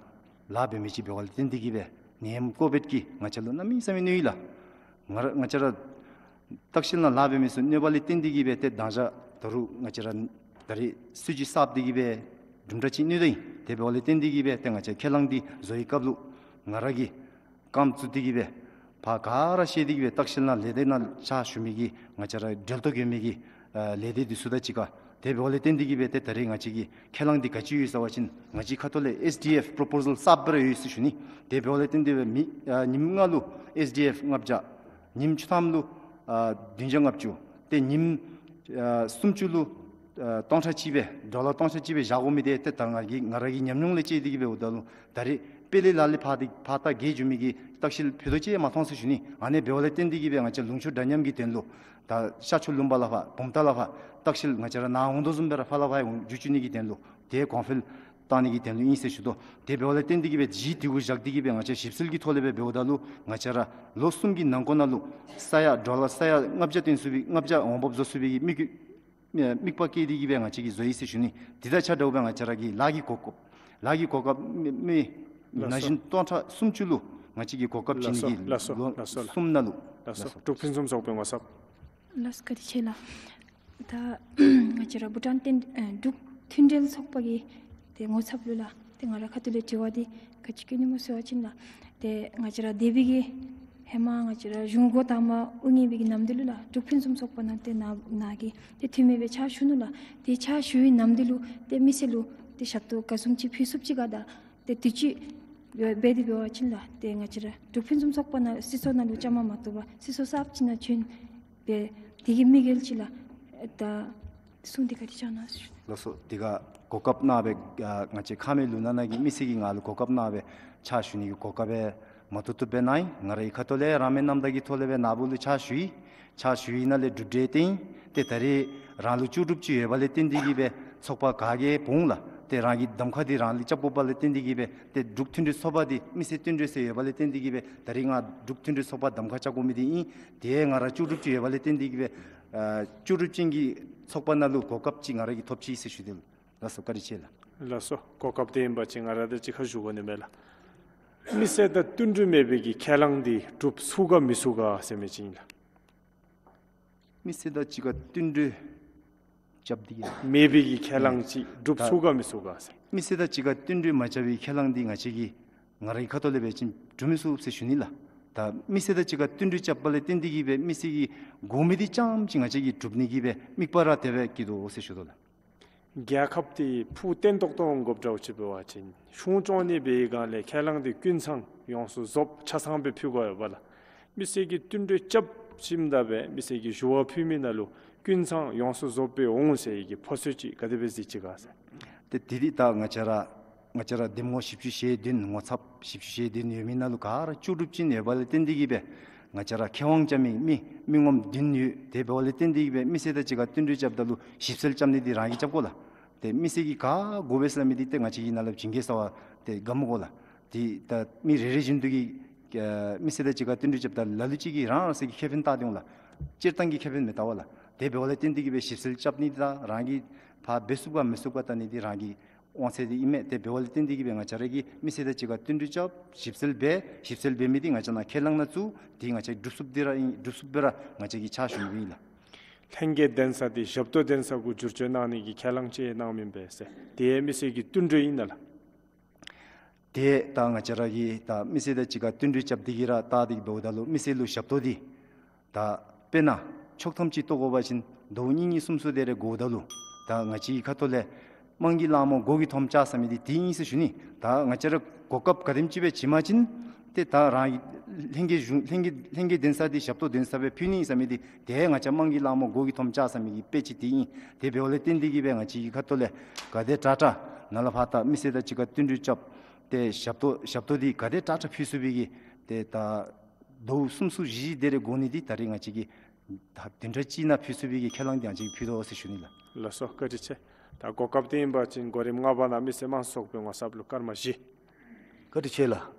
ལཱ་འབད་མི་ཅིག་འབད་བ་ལས་བརྟེན་ཏེ་གི་སྦེ་ནད་ཡམས་ཀོ་བིཌ་ཀྱིས་ང་བཅས་ལུ་གནམ་མེད་ས་མེད་གནོད་ཡི་ལགས། ང་ར་ང་བཅས་ར་ལྟ་བཤལ་ནང་ལཱ་འབད་མི་ཚུ་གནོད་པ་ལས་བརྟེན་ཏེ་གི་སྦེ་ཏེ་མདང་ཞག་ད་རུང་ང་བཅས་ར་ད་རེས་གསོལ་ཇ་བསགས་ཏེ་གི་སྦེ་དུམ་གྲ་ཅིག་གནོད་དོ་ཨིན། དེ་འབདཝ་ལས་བརྟེན་ཏེ་གི་སྦེ་ཏེ་ང་བཅས་ཁས་བླངས་འདི་བཟོ་བའི་སྐབས་ལུ་ང་ར་གིས་རྐངམ་བཙུགས་ཏེ་གི་སྦེ་ཕར་ག་ར་བཤལ་ཏེ་གི་སྦེ་ལྟ་བཤལ་ནང་ལས་སྡེ་ནང་ཕྱག་ཞུ་མི་གི་ང་བཅས་ར་འབྲེལ་གཏོགས་ཡོད་མི་གི་ཨ་ལས་སྡེ་འདི་ཚུ་དང་གཅིག་ཁར། དེ་འབདཝ་ལས་བརྟེན་ཏེ་གི་སྦེ་ཏེ་ད་རེས་ང་བཅས་ཀྱི་ཁས་བླངས་འདི་ག་ཅི་ཡོད་ཟེར་བ་ཅིན་ང་བཅས་ཁ་ཐུག་ལས་ཨེསི་ཌི་ཨེཕ་པོརོ་པོ་ཟཱལ་གསརཔ་སྦེ་ར་ཡོད་ཟེར་ཞུ་ནི། དེ་འབདཝ་ལས་བརྟེན་ཏེ་སྦེ་མི་ཨ་ཉིནམ་ལྔ་ལུ་ཨེསི་ཌི་ཨེཕ་ལྔ་བརྒྱ། ཉིནམ་བཅུ་ཐམ་ལུ་ཨ་བདུན་བརྒྱ་ལྔ་བཅུ། ཏེ་ཉིནམ་ཨ་སུམ་ཅུ་ལུ་ཨ་སྟོང་ཕྲག་གཅིག་སྦེ་ཌོ་ལར་སྟོང་ཕྲག་གཅིག་སྦེ་བཞག་དགོ་མི་འདི་ཏེ་ད་ང་གི་ང་ར་གི་ཉམས་མྱོང་ལས་དཔྱད་དེ་གི་སྦེ་འབདཝ་ད་ལུ་ད་རེས་དཔལ་ལྡན་ལ་ལས་ཕར་ཏེ་ཕར་ལྟ་རྒྱས་འགྱོ་མི་གི་ལྟ་བཤལ་ཕུད་རྡོག་ཅིག་མ་མཐོང་ཟེར་ཞུ་ནི། ཨ་ནི་འབདཝ་ལས་བརྟེན་ཏེ་གི་སྦེ་ང་བཅས་ལུང་ཕྱོགས་འདྲ་མཉམ་གྱི་དོན་ལུ་ད་ཤར་ཕྱོགས་ལུང་པ་ལས་ཕར་བུམ་ཐང་ལས་ཕར་ལྟ་བཤལ་ང་བཅས་ར་ནཱ་འོང་དོ་བཟུམ་སྦེ་ར་ཕར་ལས་ཕར་འོང་འགྱོ་བཅུག་ནི་གི་དོན་ལུ་ཏེ་གོང་འཕེལ་བཏང་ནི་གི་དོན་ལུ་ཨིན་ཟེར་ཞུ་དོ། དེ་འབདཝ་ལས་བརྟེན་ཏེ་གི་སྦེ་གཞི་དེ་གུ་བཞག་སྟེ་གི་སྦེ་ང་བཅས་ཞིབ་འཚོལ་གྱི་ཐོག་ལས་སྦེ་འབདཝ་ད་ལུ་ང་བཅས་ར་ལོ་གསུམ་གྱི་ནང་འཁོད་ནང་ལུ་ས་ཡ་ཌོ་ལར་ས་ཡ་ལྔ་བརྒྱ་བཏོན་ཚུགས་པའི་ལྔ་བརྒྱ་འོང་འབབ་བཟོ་ཚུགས་པའི་གི་དམིགས་ཡུལ་ཨེ་དམིགས་པ་བསྐྱེད་དེ་གི་སྦེ་ང་བཅས་ཀྱིས་བཟོ་ཡི་ཟེར་ཞུ་ནི། དེ་དང་ཆ་འདྲཝ་སྦེ་ང་བཅས་ར་གི་ལཱ་གི་གོ་སྐབས་ལཱ་གི་གོ་སྐབས་མི་མི་ལགས་སོ། ན་གཞོན་སྟོང་ཕྲག་སུམ་ཅུ་ལུ་ང་བཅས་ཀྱིས་གོ་སྐབས་བྱིན་ནི་གི་ལགས་སོ། ལོ་ལགས་སོ། ལགས་སོ། གསུམ་ནང་ལུ། ལགས་སོ། ལགས་སོ། འབྲུག་ཕུན་སུམ་ཚོགས་པའི་ངོ་ཚབ། ལགས་སོ། བཀའ་དྲིན་ཆེ་ལགས། ད་ང་བཅས་ར་བྷུ་ཊཱན་རྟེན་ཨེ་འབྲུག་མཐུན་འབྲེལ་ཚོགས་པ་གི་ཏེ་ངོ་ཚབ་ལུ་ལགས། ཏེ་ང་ར་ཁ་ཐུག་ལས་དྲི་བ་འདི་ག་ཅི་བཀོད་ནི་སྨོ་ཟེར་བ་ཅིན་ལགས། ཏེ་ང་བཅས་ར་འདས་པའི་གི་ཧེ་མ་ང་བཅས་ར་གཞུང་འགོ་དང་པ་དབུ་བརྙེས་པའི་གི་ནམ་དུས་ལུ་ལགས། འབྲུག་ཕུན་སུམ་ཚོགས་པ་ནང་ཏེ་ནཱ་ནཱ་གི་ཏེ་འཐུས་མི་སྦེ་ཕྱག་ཞུ་ནུག་ལགས། ཏེ་ཕྱག་ཞུ་བའི་ནམ་དུས་ལུ་ཏེ་མི་སེར་ལུ་ཏེ་ཞབས་ཏོག་ག་བཟུམ་ཅིག་ཕུལ་ཚུགསཔ་ཅིག་ག་ད་ཏེ་དུས་ཅི་འབད་དེ་འབད་བ་ཅིན་ལགས། ཏེ་ང་བཅས་ར་འབྲུག་ཕུན་སུམ་ཚོགས་པ་ནང་སྲིད་ཚོགས་ནང་ལུ་བཅའ་མར་མ་གཏོགས་པར་སྲིད་ཚོགས་གསརཔ་ཅིག་ནང་བྱོན་སྦེ་དེ་གི་དམིགས་ཡུལ་ཅིག་ལགས། ད་གསུང་འདི་ག་ཏེ་བཅར་གནང་ཟེར་ཞུ། ལགས་སོ། དེ་ག་གོ་སྐབས་གནང་སྦེ་ཨ་ང་བཅས་ཁ་མེད་ལུང་ནག་ནང་གི་མི་སེར་གྱིས་ང་ལུ་གོ་སྐབས་གནང་སྦེ་ཕྱག་ཞུ་ནི་གི་གོ་སྐབས་སྦེ་མ་ཐུབ་ཐུབ་སྦེ་གནང་ཡི། ང་རའི་ཁ་ཐུག་ལས་རང་མོས་རྣམ་དག་གི་ཐོག་ལས་སྦེ་ནཱ་བུ་ལུ་ཕྱག་ཞུ་ཡི། ཕྱག་ཞུ་ཡི་ནང་ལས་གྲུབ་འབྲས་བཏོན་ཡི། ཏེ་ད་རེས་རང་ལུ་ལྕོགས་གྲུབ་ཅིག་ཡོད་པ་ལས་བརྟེན་ཏེ་གི་སྦེ་ཚོགས་པ་ག་གིས་འབོ་འོང་ལགས། ཏེ་རང་གི་གདམ་ཁ་འདི་རང་ལུ་རྐྱབ་དགོཔ་ལས་བརྟེན་ཏེ་གི་སྦེ་ཏེ་འབྲུག་མཐུན་འབྲེལ་ཚོགས་པ་འདི་མི་སེར་བསྟུན་གྲོས་ཟེར་ཡོད་པ་ལས་བརྟེན་ཏེ་གི་སྦེ་ད་རེས་ང་འབྲུག་མཐུན་འབྲེལ་ཚོགས་པ་གདམ་ཁ་རྐྱབ་དགོ་མི་འདི་ཨིན། ཏེ་ང་ར་ལྕོགས་གྲུབ་ཅིག་ཡོད་པ་ལས་བརྟེན་ཏེ་གི་སྦེ་ཨ་ལྕོགས་གྲུབ་ཅན་གྱི་ཚོགས་པ་ནང་ལུ་གོ་སྐབས་ཅིག་ང་ར་གིས་ཐོབ་ཅི་ཟེར་ཞུ་དོ་ལགས། ལགས་སོ། བཀའ་དྲིན་ཆེ་ལགས། ལགས་སོ། གོ་སྐབས་འདི་ཨིན་པ་ཅིན་ང་ར་འདི་གཅིག་ཁར་ཞུ་དགོ་ནི་མས་ལགས། མི་སེར་དང་བསྟུན་གྲོས་མེད་པའི་གི་ཁས་བླངས་འདི་སྒྲུབ་ཚུགས་ག་མི་ཚུགས་ག་ཟེར་མི་ཅིག་ཨིན་ལགས། མི་སེར་དང་གཅིག་ཁར་བསྟུན་གྲོས་རྐྱབ་སྟེ་གི་མེད་པའི་གི་ཁས་བླངས་ཅིག་སྒྲུབ་ད་ཚུགས་ག་མི་ཚུགས་ག་ཟེར། མི་སེར་དང་གཅིག་ཁར་བསྟུན་གྲོས་མ་རྐྱབ་པའི་ཁས་བླངས་འདི་ང་བཅས་ཀྱིས་ང་རའི་ཁ་ཐུག་ལས་འབད་བ་ཅིན་སྒྲུབ་མི་ཚུགས་ཟེར་ཞུ་ནི་ལགས། ད་མི་སེར་དང་གཅིག་ཁར་བསྟུན་གྲོས་རྐྱབ་པ་ལས་བརྟེན་ཏེ་གིས་སྦེ་མི་སེར་གྱི་དགོ་མི་འདི་རྐྱངམ་ཅིག་ང་བཅས་ཀྱིས་སྒྲུབ་ནི་གི་སྦེ་དམིགས་པ་ར་དེ་སྦེ་བསྐྱེད་དོ་ཟེར་ཞུ་དོ་ལགས། རྒྱལ་ཁབ་འདི་ཕུགས་བརྟན་ཏོག་ཏོ་འོང་དགོཔ་འདྲཝ་ཅིག་འབད་བ་ཅིན་གཞུང་སྐྱོང་ནི་འབད་བའི་སྒང་ལས་ཁས་བླངས་འདི་ཀུན་ཚང་ཡོངས་སུ་རྫོགསཔ་ཆ་ཚང་སྦེ་ཕུལ་དགོ་པས་ལགས། མི་སེར་གྱིས་བསྟུན་གྲོས་རྐྱབ་ཞིནམ་ད་སྦེ་མི་སེར་གྱིས་ཞུ་བ་ཕུལ་མི་ནང་ལུ་ཀུན་ཚང་ཡོངས་སུ་རྫོགསཔ་སྦེ་འོང་ཟེར་བའི་གི་ཕོ་ཚོད་ཅིག་ག་དེ་སྦེ་གཟིགས་ཅི་ག་ཟེར། ཏེ་དེ་འདི་ད་ང་བཅས་ར་ང་བཅས་ར་འདེམས་ངོ་བཞི་བཅུ་ཞེ་བདུན་ངོ་ཚབ་བཞི་བཅུ་ཞེ་བདུན་ཡོད་མི་ནང་ལུ་ག་ར་བཅུ་དྲུག་ཅིག་ཡོད་པ་ལས་བརྟེན་ཏེ་གིས་སྦེ་ང་བཅས་ར་ཁེ་དབང་བཅའ་མི་མི་མི་ངོམ་བདུན་ཡོད། དེ་འབདཝ་ལས་བརྟེན་ཏེ་གིས་སྦེ་མི་སེར་དང་གཅིག་ཁར་བསྟུན་གྲོས་རྐྱབ་ད་ལུ་ཞིབ་འཚོལ་རྐྱབ་ནི་འདི་རང་གིས་རྐྱབ་དགོ་ལགས། ཏེ་མི་སེར་གྱིས་ག་དགོ་པས་ཟེར་མི་འདི་ཏེ་ང་བཅས་ཀྱིས་ནཱ་ལུ་བྱིན་གྱིས་ཟ་བ་ཏེ་དགའ་མོ་དགོ་ལགས། ཏེ་ད་མི་རེ་རེ་བཞིན་དུ་གིས་ཨ་མི་སེར་དང་གཅིག་ཁར་བསྟུན་གྲོས་རྐྱབ་ད་ལ་ལུ་ཅིག་གིས་རང་རང་སོའི་གི་ཁེ་ཕན་བལྟ་སྟེ་འོང་ལགས། སྤྱིར་བཏང་གི་ཁེ་ཕན་མི་བལྟ་བས་ལགས། དེ་འབདཝ་ལས་བརྟེན་ཏེ་གིས་སྦེ་ཞིབ་འཚོལ་རྐྱབ་ནི་དང་རང་གིས་ཕར་འབད་ཚུགས་ག་མི་ཚུགས་ག་བལྟ་ནི་འདི་རང་གི་དབང་ཚད་འདི་ཨིན་མས། དེ་འབདཝ་ལས་བརྟེན་ཏེ་གིས་སྦེ་ང་བཅས་ར་གིས་མི་སེར་དང་གཅིག་ཁར་བསྟུན་གྲོས་རྐྱབ་ཞིབ་འཚོལ་འབད་ཞིབ་འཚོལ་འབད་མི་འདི་ང་བཅས་ནང་ཁས་བླངས་ནང་བཙུགས་ཏེ་ང་བཅས་སྒྲུབ་ཚུགསཔ་འདི་ར་ཨིན། སྒྲུབ་ཚུགསཔ་སྦེ་ར་ང་བཅས་ཀྱིས་ཕྱག་ཞུ་ནི་ཨིན་ལགས། ལྷན་རྒྱས་གདན་ས་འདི་ཞབས་ཏོག་གདན་ས་གུ་བསྒྱུར་བཅོས་གནང་ནི་གི་ཁས་བླངས་ཅིག་གནངམ་ཨིན་པས་ཟེར། དེ་མི་སེར་གྱི་བསྟུན་གྲོས་ཨིན་ན་ལགས། ཏེ་ད་ང་བཅས་ར་གིས་ད་མི་སེར་དང་གཅིག་ཁར་བསྟུན་གྲོས་རྐྱབ་སྟེ་གིས་ར་བལྟ་སྟེ་གིས་འབདཝ་ད་ལུ་མི་སེར་ལུ་ཞབས་ཏོག་འདི་ད་དཔེར་ན་ཆོག་ཐམ་ཅིག་བཏོག་དགོ་པ་ཅིན་ཟླཝ་གཉིས་གཉིས་གསུམ་གསུམ་དེ་རེ་འགོརཝ་ད་ལུ་ད་ང་བཅས་ཀྱི་ཁ་ཐུག་ལས་དམངས་ཀྱི་ལག་མོ་མགོ་གིས་འཐོམ་བཅའ་ཟེར་མི་འདི་དེ་ཨིན་ཟེར་ཞུ་ནི། ད་ང་བཅས་ར་གོ་སྐབས་ག་དེམ་ཅིག་སྦེ་བྱིན་པ་ཅིན་ཏེ་ད་རང་ལྷན་རྒྱས་གཞུང་ལྷན་རྒྱས་ལྷན་རྒྱས་གདན་ས་འདི་ཞབས་ཏོག་གདན་ས་སྦེ་ཕུལ་ནི་ཨིན་ཟེར་མི་འདི་ཏེ་ང་བཅས་དམངས་ཀྱི་ལག་མོ་མགོ་གིས་འཐོམ་བཅའ་ཟེར་མི་གི་དཔེ་ཅིག་འདི་ཨིན། དེ་འབདཝ་ལས་བརྟེན་ཏེ་གིས་སྦེ་ང་བཅས་ཀྱི་ཁ་ཐུག་ལས་ག་དེ་དྲག་དྲག་ནཱ་ལས་ཕར་ད་མི་སེར་དང་གཅིག་ཁར་བསྟུན་གྲོས་རྐྱབ་སྟེ་ཞབས་ཏོག་ཞབས་ཏོག་འདི་ག་དེ་དྲག་དྲག་ཕུལ་ཚུགས་པའི་གི་ཏེ་ད་ཟླཝ་གསུམ་གསུམ་བཞི་བཞི་དེ་རེ་འགོར་ནི་འདི་ད་རེས་ང་བཅས་ཀྱིས་ད་བདུན་ཕྲག་གཅིག་ནང་ཕུལ་ཚུགས་པའི་གི་ཁས་བླངས་འདི་ང་བཅས་ཀྱིས་ཕུལ་དོ་ཟེར་ཞུ་ནི་ལགས། ལགས་སོ། བཀའ་དྲིན་ཆེ། ད་གོ་སྐབས་འདི་ཨིན་པ་ཅིན་གོ་རིམ་ལྔ་པ་ནང་མི་སེར་དམངས་གཙོ་ཚོགས་པའི་ངོ་ཚབ་ལུ་སྐར་མ་བཞི། བཀའ་དྲིན་ཆེ་ལགས།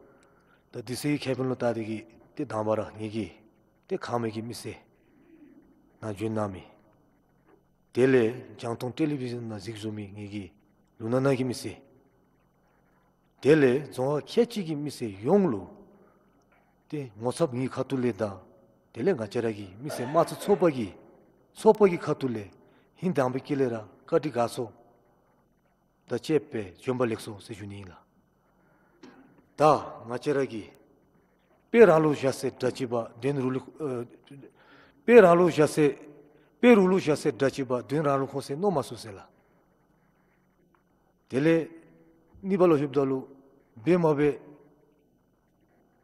ད་དུས་ཚོད་ཀྱི་ཁེ་ཕན་ལུ་བལྟ་སྟེ་གིས་ཏེ་དང་པ་ར་ངེ་གི་ཏེ་ཁམས་ཀྱི་མི་སེར་ནཱ་བྱོན་གནང་མི། དེ་ལས་རྒྱང་མཐོང་ཊེ་ལི་བི་ཞཱན་ནང་གཟིགས་བཟུང་མི་ངེ་གི་ལུང་ནག་ནང་གི་མི་སེར། དེ་ལས་རྫོང་ཁག་ཁལ་གཅིག་གི་མི་སེར་ཡོངས་ལུ་ཏེ་ངོ་ཚབ་ངེའི་ཁ་ཐུག་ལས་དང་དེ་ལས་ང་བཅས་ར་གི་མི་སེར་དམངས་གཙོ་ཚོགས་པ་གི་ཚོགས་པ་གི་ཁ་ཐུག་ལས་ཧིང་དྭངས་པའི་དཀྱིལ་ལས་ར་བཀའ་དྲིན་དགའ་ཚོར་དང་བཅས་པའི་བྱོན་པ་ལེགས་སོ་ཟེར་ཞུ་ནི་ཨིན་ལགས། ད་ང་བཅས་ར་གི་དཔེ་རང་ལུགས་བཞག་ཟེར་དགྲ་བཅོམ་པ་དོན་རུ་ལུགས་ཨ་དཔེ་རང་ལུགས་བཞག་ཟེར་དཔེ་རུ་ལུགས་བཞག་ཟེར་དགྲ་བཅོམ་པ་དོན་རང་ལུགས་ཁོ་ཟེར་མནོ་མ་ཚུགས་ཟེར་ལགས། དེ་ལས་གཉིས་པ་ལུ་ལྷོདཔ་ད་ལུ་འབད་མ་འབད་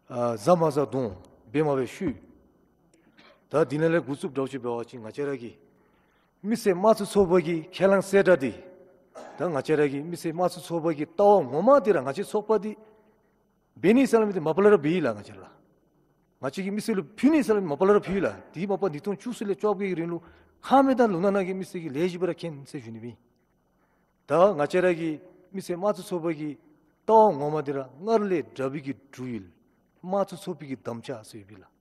ཨ་བཟའ་མ་བཟའ་གདོང་འབད་མ་འབད་ཤུལ། ད་འདི་ནང་ལས་འགོ་བཙུགསཔ་འདྲཝ་ཅིག་འབད་བ་ཅིན་ང་བཅས་ར་གི་མི་སེར་དམངས་གཙོ་ཚོགས་པ་གི་ཁས་བླངས་གསལ་བསྒྲགས་འདི་ད་ང་བཅས་ར་གི་མི་སེར་དམངས་གཙོ་ཚོགས་པ་གི་ལྟ་བ་ངོ་མ་འདི་ར་ང་བཅས་ཚོགས་པ་འདི་འབད་ནི་ཟེར་སླབ་མི་འདི་མ་པ་ལས་ར་འབད་ཡི་ལགས། ང་བཅས་ར་ལགས་ང་བཅས་ཀྱི་མི་སེར་ལུ་ཕུལ་ནི་ཟེར་སླབ་མི་མ་པ་ལས་ར་ཕུལ་ཡི་ལགས། དེ་མ་པ་ཉིས་སྟོང་བཅུ་གསུམ་ལས་བཅོ་བརྒྱད་ཀྱི་རིང་ལུ་ཁམས་དང་ལུང་ནག་ནང་གི་མི་སེར་གྱིས་ལེགས་ཤོམ་སྦེ་ར་མཁྱེན་ཟེར་ཞུ་ནི་ཨིན། ད་ང་བཅས་ར་གི་མི་སེར་དམངས་གཙོ་ཚོགས་པ་གི་ལྟ་བ་ངོ་མ་འདི་ར་སྔར་ལས་དྲག་པའི་གི་འགྲོ་ཡུལ་དམངས་གཙོ་ཚོགས་པའི་གི་དམ་བཅའ་ཟེར་ཡོད་པས་ལགས།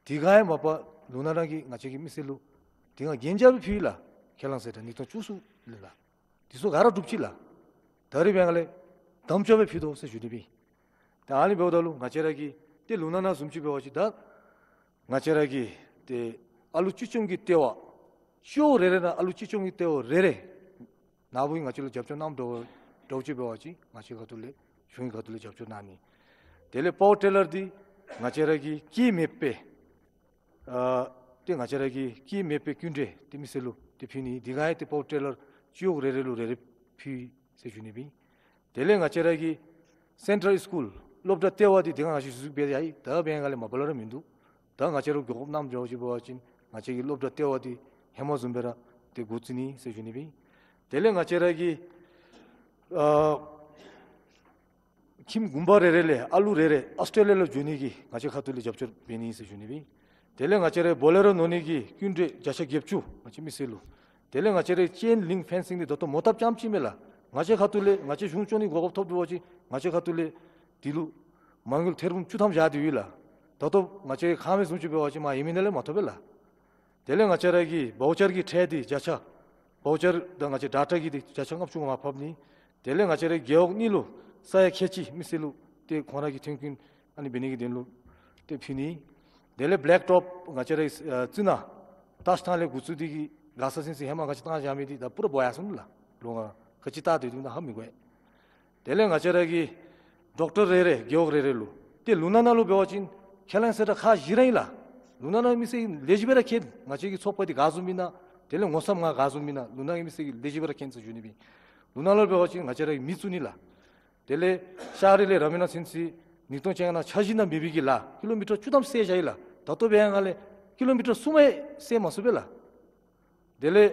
དེ་ག་ཡང་མ་པ་ལུང་ནག་ནང་གི་ང་བཅས་ཀྱི་མི་སེར་ལུ་དེ་སྒང་གན་རྒྱ་སྦེ་ཕུལ་ཡི་ལགས། ཁས་བླངས་གསལ་བསྒྲགས་ཉིས་སྟོང་བཅུ་གསུམ་ལས་ལགས། དེ་ཚུ་ག་ར་གྲུབ་ཅི་ལགས། ད་རེས་འབད་བའི་སྒང་ལས་དམ་བཅའ་སྦེ་ཕུལ་དོ་ཟེར་ཞུ་ནི་ཨིན། ད་ཨ་ནི་འབདཝ་ད་ལུ་ང་བཅས་ར་གི་ཏེ་ལུང་ནག་ནང་བཟུམ་ཅིག་འབད་བ་ཅིན་ད་ང་བཅས་ར་གི་ཏེ་ཨ་ལུ་གཅིག་ལྕོང་གི་ལྟེ་བ་སྤྱི་འོག་རེ་རེ་ནང་ཨ་ལུ་གཅིག་ལྕོང་གི་ལྟེ་བ་རེ་རེ་ནཱ་བུ་ང་བཅས་ལུ་རྒྱབ་སྐྱོར་གནངམ་འདྲཝ་འདྲཝ་ཅིག་འབད་བ་ཅིན་ང་བཅས་ཁ་ཐུག་ལས་གཞུང་གི་ཁ་ཐུག་ལས་རྒྱབ་སྐྱོར་གནང་ནི། དེ་ལས་པ་ཝར་ཊི་ལར་འདི་ང་བཅས་ར་གི་སྐྱེས་མེད་པའི་ཨ་ཏེ་ང་བཅས་ར་གི་སྐྱེས་མེད་པའི་སྐྱིན་འགྲུལ་འདི་མི་སེར་ལུ་ཏེ་ཕུལ་ནི། དེ་སྒང་ཡང་ཏེ་པ་ཝར་ཊི་ལར་སྤྱི་འོག་རེ་རེ་ལུ་རེ་རེ་ཕུལ་ཡི་ཟེར་ཞུ་ནི་ཨིན། དེ་ལས་ང་བཅས་ར་གི་སེན་ཊལ་སི་ཀུལ་སློབ་གྲྭ་ལྟེ་བ་འདི་དེ་སྒང་ང་བཅས་ཞུ་ཞུཝ་སྦེ་ཡང་ད་འབད་བའི་སྒང་ལས་མ་པ་ལས་ར་མིན་འདུག། ད་ང་བཅས་ར་དགོས་མནོཝ་འདྲཝ་ཅིག་འབད་བ་ཅིན་ང་བཅས་ཀྱི་སློབ་གྲྭ་ལྟེ་བ་འདི་ཧེ་མ་བཟུམ་སྦེ་ར་ཏེ་འགོ་བཙུགས་ནི་ཟེར་ཞུ་ནི་ཨིན། དེ་ལས་ང་བཅས་ར་གི་ཨ་ཁྱིམ་གུང་པ་རེ་རེ་ལས་ཨ་ལུ་རེ་རེ་ཨཱོས་ཊེ་ལི་ཡ་ལུ་འགྱོ་ནི་གི་ང་བཅས་ཁ་ཐུག་ལས་རྒྱབ་སྐྱོར་འབད་ནི་ཟེར་ཞུ་ནི་ཨིན། དེ་ལས་ང་བཅས་ར་བོ་ལེ་རོ་ནོར་ནི་གི་སྐྱིན་འགྲུལ་བརྒྱ་ཆ་བརྒྱད་ཅུ་ང་བཅས་མི་སེར་ལུ། དེ་ལས་ང་བཅས་ར་ཅེན་ལིང་ཕེན་སིང་འདི་ད་ལྟོ་མོ་བཏབ་རྐྱངམ་ཅིག་མས་ལགས། ང་བཅས་ཁ་ཐུག་ལས་ང་བཅས་གཞུང་སྐྱོང་ནི་གོ་སྐབས་ཐོབ་འདྲཝ་ཅིག་ང་བཅས་ཁ་ཐུག་ལས་འདི་ལུ་མ་དངུལ་ཐེར་འབུམ་བཅུ་ཐམ་བཞག་སྟེ་ཡོད་ལགས། ད་ལྟོ་ང་བཅས་ཁམས་བཟུམ་ཅིག་འབད་བ་ཅིན་མ་ཡེ་མི་ནང་ལས་མ་ཐོབ་པས་ལགས། དེ་ལས་ང་བཅས་ར་གི་བའུ་ཅར་གྱི་ཁྲལ་འདི་བརྒྱ་ཆ་བའུ་ཅར་དང་ང་བཅས་ཌེ་ཊ་གི་འདི་བརྒྱ་ཆ་ལྔ་བཅུ་ང་ཕབ་ནི། དེ་ལས་ང་བཅས་ར་རྒེད་འོག་གཉིས་ལུ་ས་ཡ་ཁལ་གཅིག་མི་སེར་ལུ་ཏེ་ཁོང་ར་གི་ཐོན་ཁུངས་ཨ་ནི་འབད་ནི་གི་དོན་ལུ་ཏེ་ཕུལ་ནི། དེ་ལས་བེ་ལེཀ་ཊོབ་ང་བཅས་ར་ཨ་རྩི་ནག་ཏ་ཤ་ཐང་ལས་འགོ་བཙུགས་ཏེ་གིས་མགར་ས་ཚུན་ཚོད་ཧེ་མ་ང་བཅས་བཏང་བཞག་མི་འདི་ད་པུ་ར་བོ་ཡར་སོང་ལགས། ལོ་ལྔ་ག་ཅི་བལྟ་སྡོད་དེ་ད་ཧ་མི་གོ་ཡ། དེ་ལས་ང་བཅས་ར་གི་ཌོག་ཊར་རེ་རེ་རྒེད་འོག་རེ་རེ་ལུ་ཏེ་ལུང་ནག་ནང་ལུ་འབད་བ་ཅིན་ ཁས་བླངས་ཟེར་ར་ཁག་བཞི་ར་ཨིན་ལགས། ལུང་ནག་ནང་མི་སེར་ལེགས་ཤོམ་སྦེ་ར་མཁྱེན། ང་བཅས་ཀྱི་ཚོགས་པ་འདི་ག་བཟུམ་ཨིན་ན། དེ་ལས་ངོ་ཚབ་ང་ག་བཟུམ་ཨིན་ན། ལུང་ནག་གི་མི་སེར་གྱིས་ལེགས་ཤོམ་སྦེ་ར་མཁྱེན་ཟེར་ཞུ་ནི་ཨིན། ལུང་ནག་ལུ་འབད་བ་ཅིན་ང་བཅས་ར་གི་མི་བཙུགས་ནི་ལགས། དེ་ལས་ཤར་རི་ལས་ར་མི་ན་ཚུན་ཚོད་ཉིས་སྟོང་བཅོ་ལྔ་ནང་འཆར་གཞི་ནང་མེད་པའི་གི་ལགས། ཀི་ལོ་མི་ཊར་བཅུ་ཐམ་བསལ་བཞག་ཡི་ལགས། ད་ལྟོ་འབད་བའི་སྒང་ལས་ཀི་ལོ་མི་ཊར་གསུམ་ཡང་བསལ་མ་ཚུགས་པས་ལགས། དེ་ལས་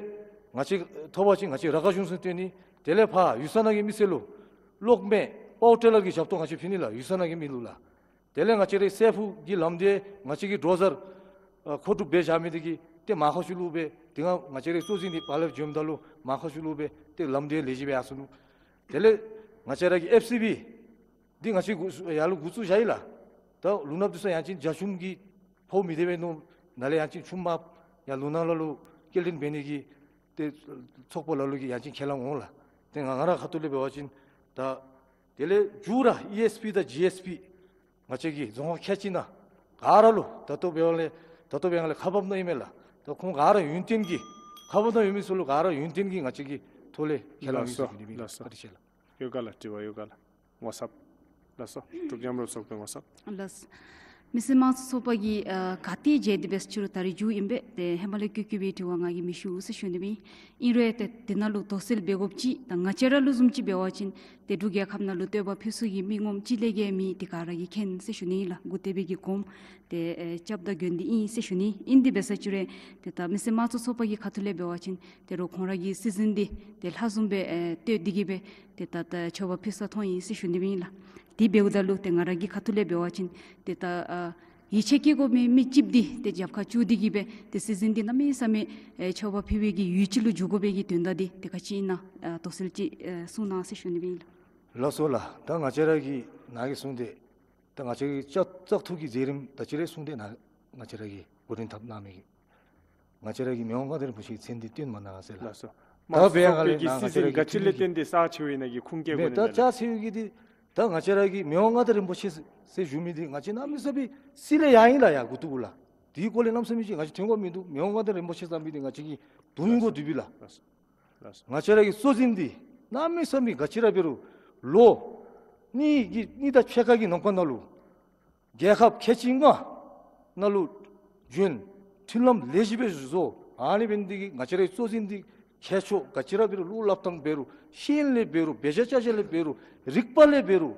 ང་བཅས་ཐོབ་པ་ཅིན་ང་བཅས་ར་ཁ་གཞུང་ཚུ་བཏོན་ནི། དེ་ལས་ཕར་གཡུས་ས་ནང་གི་མི་སེར་ལུ་གློག་མེ་པ་ཝར་ཊི་ལར་གྱི་ཞབས་ཏོག་ང་བཅས་ཕུལ་ནི་ལགས། གཡུས་ས་ནང་གི་མི་ལུ་ལགས། དེ་ལས་ང་བཅས་རའི་སེ་ཕུ་གི་ལམ་འདི་ང་བཅས་ཀྱིས་ཌོ་ཟར་ཨ་མཁོ་སྒྲུབ་འབད་བཞག་མི་འདི་གིས་ཏེ་མར་ཁ་ཤུལ་ལུ་སྦེ་དེ་སྒང་ང་བཅས་རའི་གཙོ་འཛིན་འདི་ཕར་ལས་བྱོནམ་ད་ལུ་མར་ཁ་ཤུལ་ལུ་སྦེ་ཏེ་ལམ་འདི་ལེགས་ཤོམ་སྦེ་ཡར་སོ་ནུག། དེ་ལས་ང་བཅས་ར་གི་ཨེཕ་སི་བི་འདི་ང་བཅས་འགོ་ཡར་ལུ་འགོ་བཙུགས་བཞག་ཡི་ལགས། ད་ལུང་ནགཔ་འདི་ཚུ་ཡང་ཅིན་རྒྱ་ཆུམ་གྱིས་ཕོག་མི་སྡོད་པས་མནོ། ནཱ་ལས་ཡང་ཅིན་ཆུམ་མར་ཡར་ལུང་ནག་ལ་ལུ་སྐྱེལ་འདྲེན་འབད་ནི་གི་ཏེ་ཚོགས་པ་ལ་ལུ་གིས་ཡང་ཅིན་ཁས་བླངས་འོང་ལགས། ཏེ་ང་ང་རའི་ཁ་ཐུག་ལས་འབད་བ་ཅིན་ད་དེ་ལས་མཇུག་ར་ཨི་ཨེསི་པི་དང་ཇི་ཨེསི་པི་ང་བཅས་ཀྱི་རྫོང་ཁག་ཁལ་གཅིག་ནང་ག་ར་ལུ་ད་ལྟོ་འབད་བ་ལས་ད་ལྟོ་འབད་བ་ལས་ཁག་འབགཔ་ནང་ཨིན་མས་ལགས། ད་ཁོང་ག་ར་ཡུན་བརྟན་གྱི་ཁག་འབགཔ་ནང་ཡོད་མི་ཚུ་ལུ་ག་ར་ཡུན་བརྟན་གྱི་ང་བཅས་ཀྱི་ཐོག་ལས་ཁས་བླངས་ཡོད་ཟེར་ཞུ་ནི་ཨིན་ལགས། ལགས་སོ། བཀའ་དྲིན་ཆེ་ལགས། ཡོད་ག་ལགས། དྲི་བ་ཡོད་ག་ལགས། ངོ་ཚབ། ལགས་སོ། འབྲུག་མཉམ་རུབ་ཚོགས་པའི་ངོ་ཚབ། ལགས། མི་སེར་དམངས་གཙོ་ཚོགས་པ་གིས་ཨ་ག་ཏེ་མཇལ་ཏེ་འབད་ཟེར་ཞུ་རུང་ད་རིས་མཇུག་ཨིན་པས། ཏེ་ཧེ་མ་ལས་བཀོད་བཀོད་པའི་དྲི་བ་ང་གིས་མི་ཞུ་ཟེར་ཞུ་ནི་ཨིན། ཨིན་རུང་ཏེ་དེ་ནང་ལུ་དོགས་སེལ་འབད་དགོཔ་ཅིག་ད་ང་བཅས་ར་ལུ་བཟུམ་ཅིག་འབད་བ་ཅིན་ཏེ་འབྲུག་རྒྱལ་ཁབ་ནང་ལུ་བསྟོད་པ་ཕུལ་ས་གི་མི་ངོམ་གཅིག་ལས་བརྒལ་མེད། དེ་ག་ར་གིས་མཁྱེན་ཟེར་ཞུ་ནི་ཨིན་ལགས། འགོ་བསྟོད་པའི་གི་གོངམ་ཏེ་ཨེ་སྐྱབས་དང་དགོན་སྡེ་ཨིན་ཟེར་ཞུ་ནི། ཨིན་དེ་འབད་ཟེར་ཞུ་རུང་ཏེ་ད་མི་སེར་དམངས་གཙོ་ཚོགས་པ་གི་ཁ་ཐུག་ལས་འབད་བ་ཅིན་ཏེ་རོགས་ཁོང་ར་གི་སྲིད་འཛིན་འདི་ཏེ་ལྷ་བཟུམ་སྦེ་ཨེ་བསྟོད་དེ་གིས་སྦེ་ཏེ་ད་ད་མཆོད་པ་ཕུལ་ས་མཐོང་ཡི་ཟེར་ཞུ་ནི་ཨིན་ལགས། དེ་འབདཝ་ད་ལུ་ཏེ་ང་ར་གི་ཁ་ཐུག་ལས་འབད་བ་ཅིན་ཏེ་ད་ཨ་ཡིད་ཆེས་བསྐྱེད་དགོ་མི་མི་གཅིག་འདི་ཏེ་རྒྱབ་ཁར་བཙུགས་ཏེ་གིས་སྦེ་ཏེ་སྲིད་འཛིན་འདི་གནམ་མེད་ས་མེད་ཨེ་མཆོད་པ་ཕུལ་བའི་གི་ཡུལ་ཅིག་ལུ་འགྱུར་དགོ་པའི་གི་དོན་དག་འདི་ཏེ་ག་ཅི་ཨིན་ན་ཨ་དོགས་སེལ་ཅིག་ཨེ་གསུང་གནང་ཟེར་ཞུ་ནི་ཨིན་ལགས། ལགས་སོ་ལགས། ད་ང་བཅས་ར་གི་ནཱ་གིས་གསུངས་ཏེ་ད་ང་བཅས་ཀྱི་བཙག་བཙག་འཐུ་གི་མཛད་རིམ་ད་ཅི་རེ་གསུངས་ཏེ་ནཱ་ང་བཅས་ར་གི་གོ་སྒྲིག་འཐབ་གནང་མི་གི་ང་བཅས་ར་གི་མི་དབང་མངའ་བདག་རིན་པོ་ཆེའི་མཚན་འདི་བཏོན་མ་གནང་ཟེར་ལགས། ལགས་སོ། ད་དམངས་གཙོ་ཚོགས་པའི་གི་སྲིད་འཛིན་ག་ཅི་ལས་བརྟེན་ཏེ་གསར་ཆེ་བའི་ནང་གི་ཁུངས་སྐྱེལ་དགོ་ནི་མེད་ལགས། ད་ཆ་ཚེ་ཡོད་ཀྱི་འདི་ད་ང་བཅས་ར་གི་མི་དབང་མངའ་བདག་རིན་པོ་ཆེ་ཟེར་ཞུ་མི་འདི་ང་བཅས་གནམ་མེད་ས་མེད་སྲིད་ལས་ཡར་ཨིན་ལགས། ཡར་མགུ་ཏོ་གུ་ལགས། དེའི་སྐོར་ལས་གནམ་མེད་ས་མེད་ཅིག་ང་བཅས་ཐོན་དགོཔ་མིན་འདུག། མི་དབང་མངའ་བདག་རིན་པོ་ཆེ་ཟེར་མི་འདི་ང་བཅས་ཀྱི་དུང་གོ་དུ་བི་ལགས། ལགས་སོ། ལགས་སོ། ང་བཅས་ར་གི་གཙོ་འཛིན་འདི་གནམ་མེད་ས་མེད་ག་ཅི་ར་འབད་རུང་ལོ་གཉིས་ཀྱི་གཉིས་དང་ཕྱེད་ཀ་གི་ནང་འཁོད་ནང་ལུ་རྒྱལ་ཁབ་ཁལ་གཅིག་ལྔ་ནང་ལུ་བྱོན། མཐུན་ལམ་ལེགས་ཤོམ་སྦེ་བཟོ། ཨ་ནི་འབད་ནི་འདི་གིས་ང་བཅས་རའི་གཙོ་འཛིན་འདི་ཁྱད་ཆོས་ག་ཅི་ར་འབད་རུང་བློ་སླབ་ཐངས་འབད་རུང་ཤེས་ཡོན་ལས་འབད་རུང་དཔེ་ཆ་བཅར་ཅ་ལས་འབད་རུང་རིག་པ་ལས་འབད་རུང་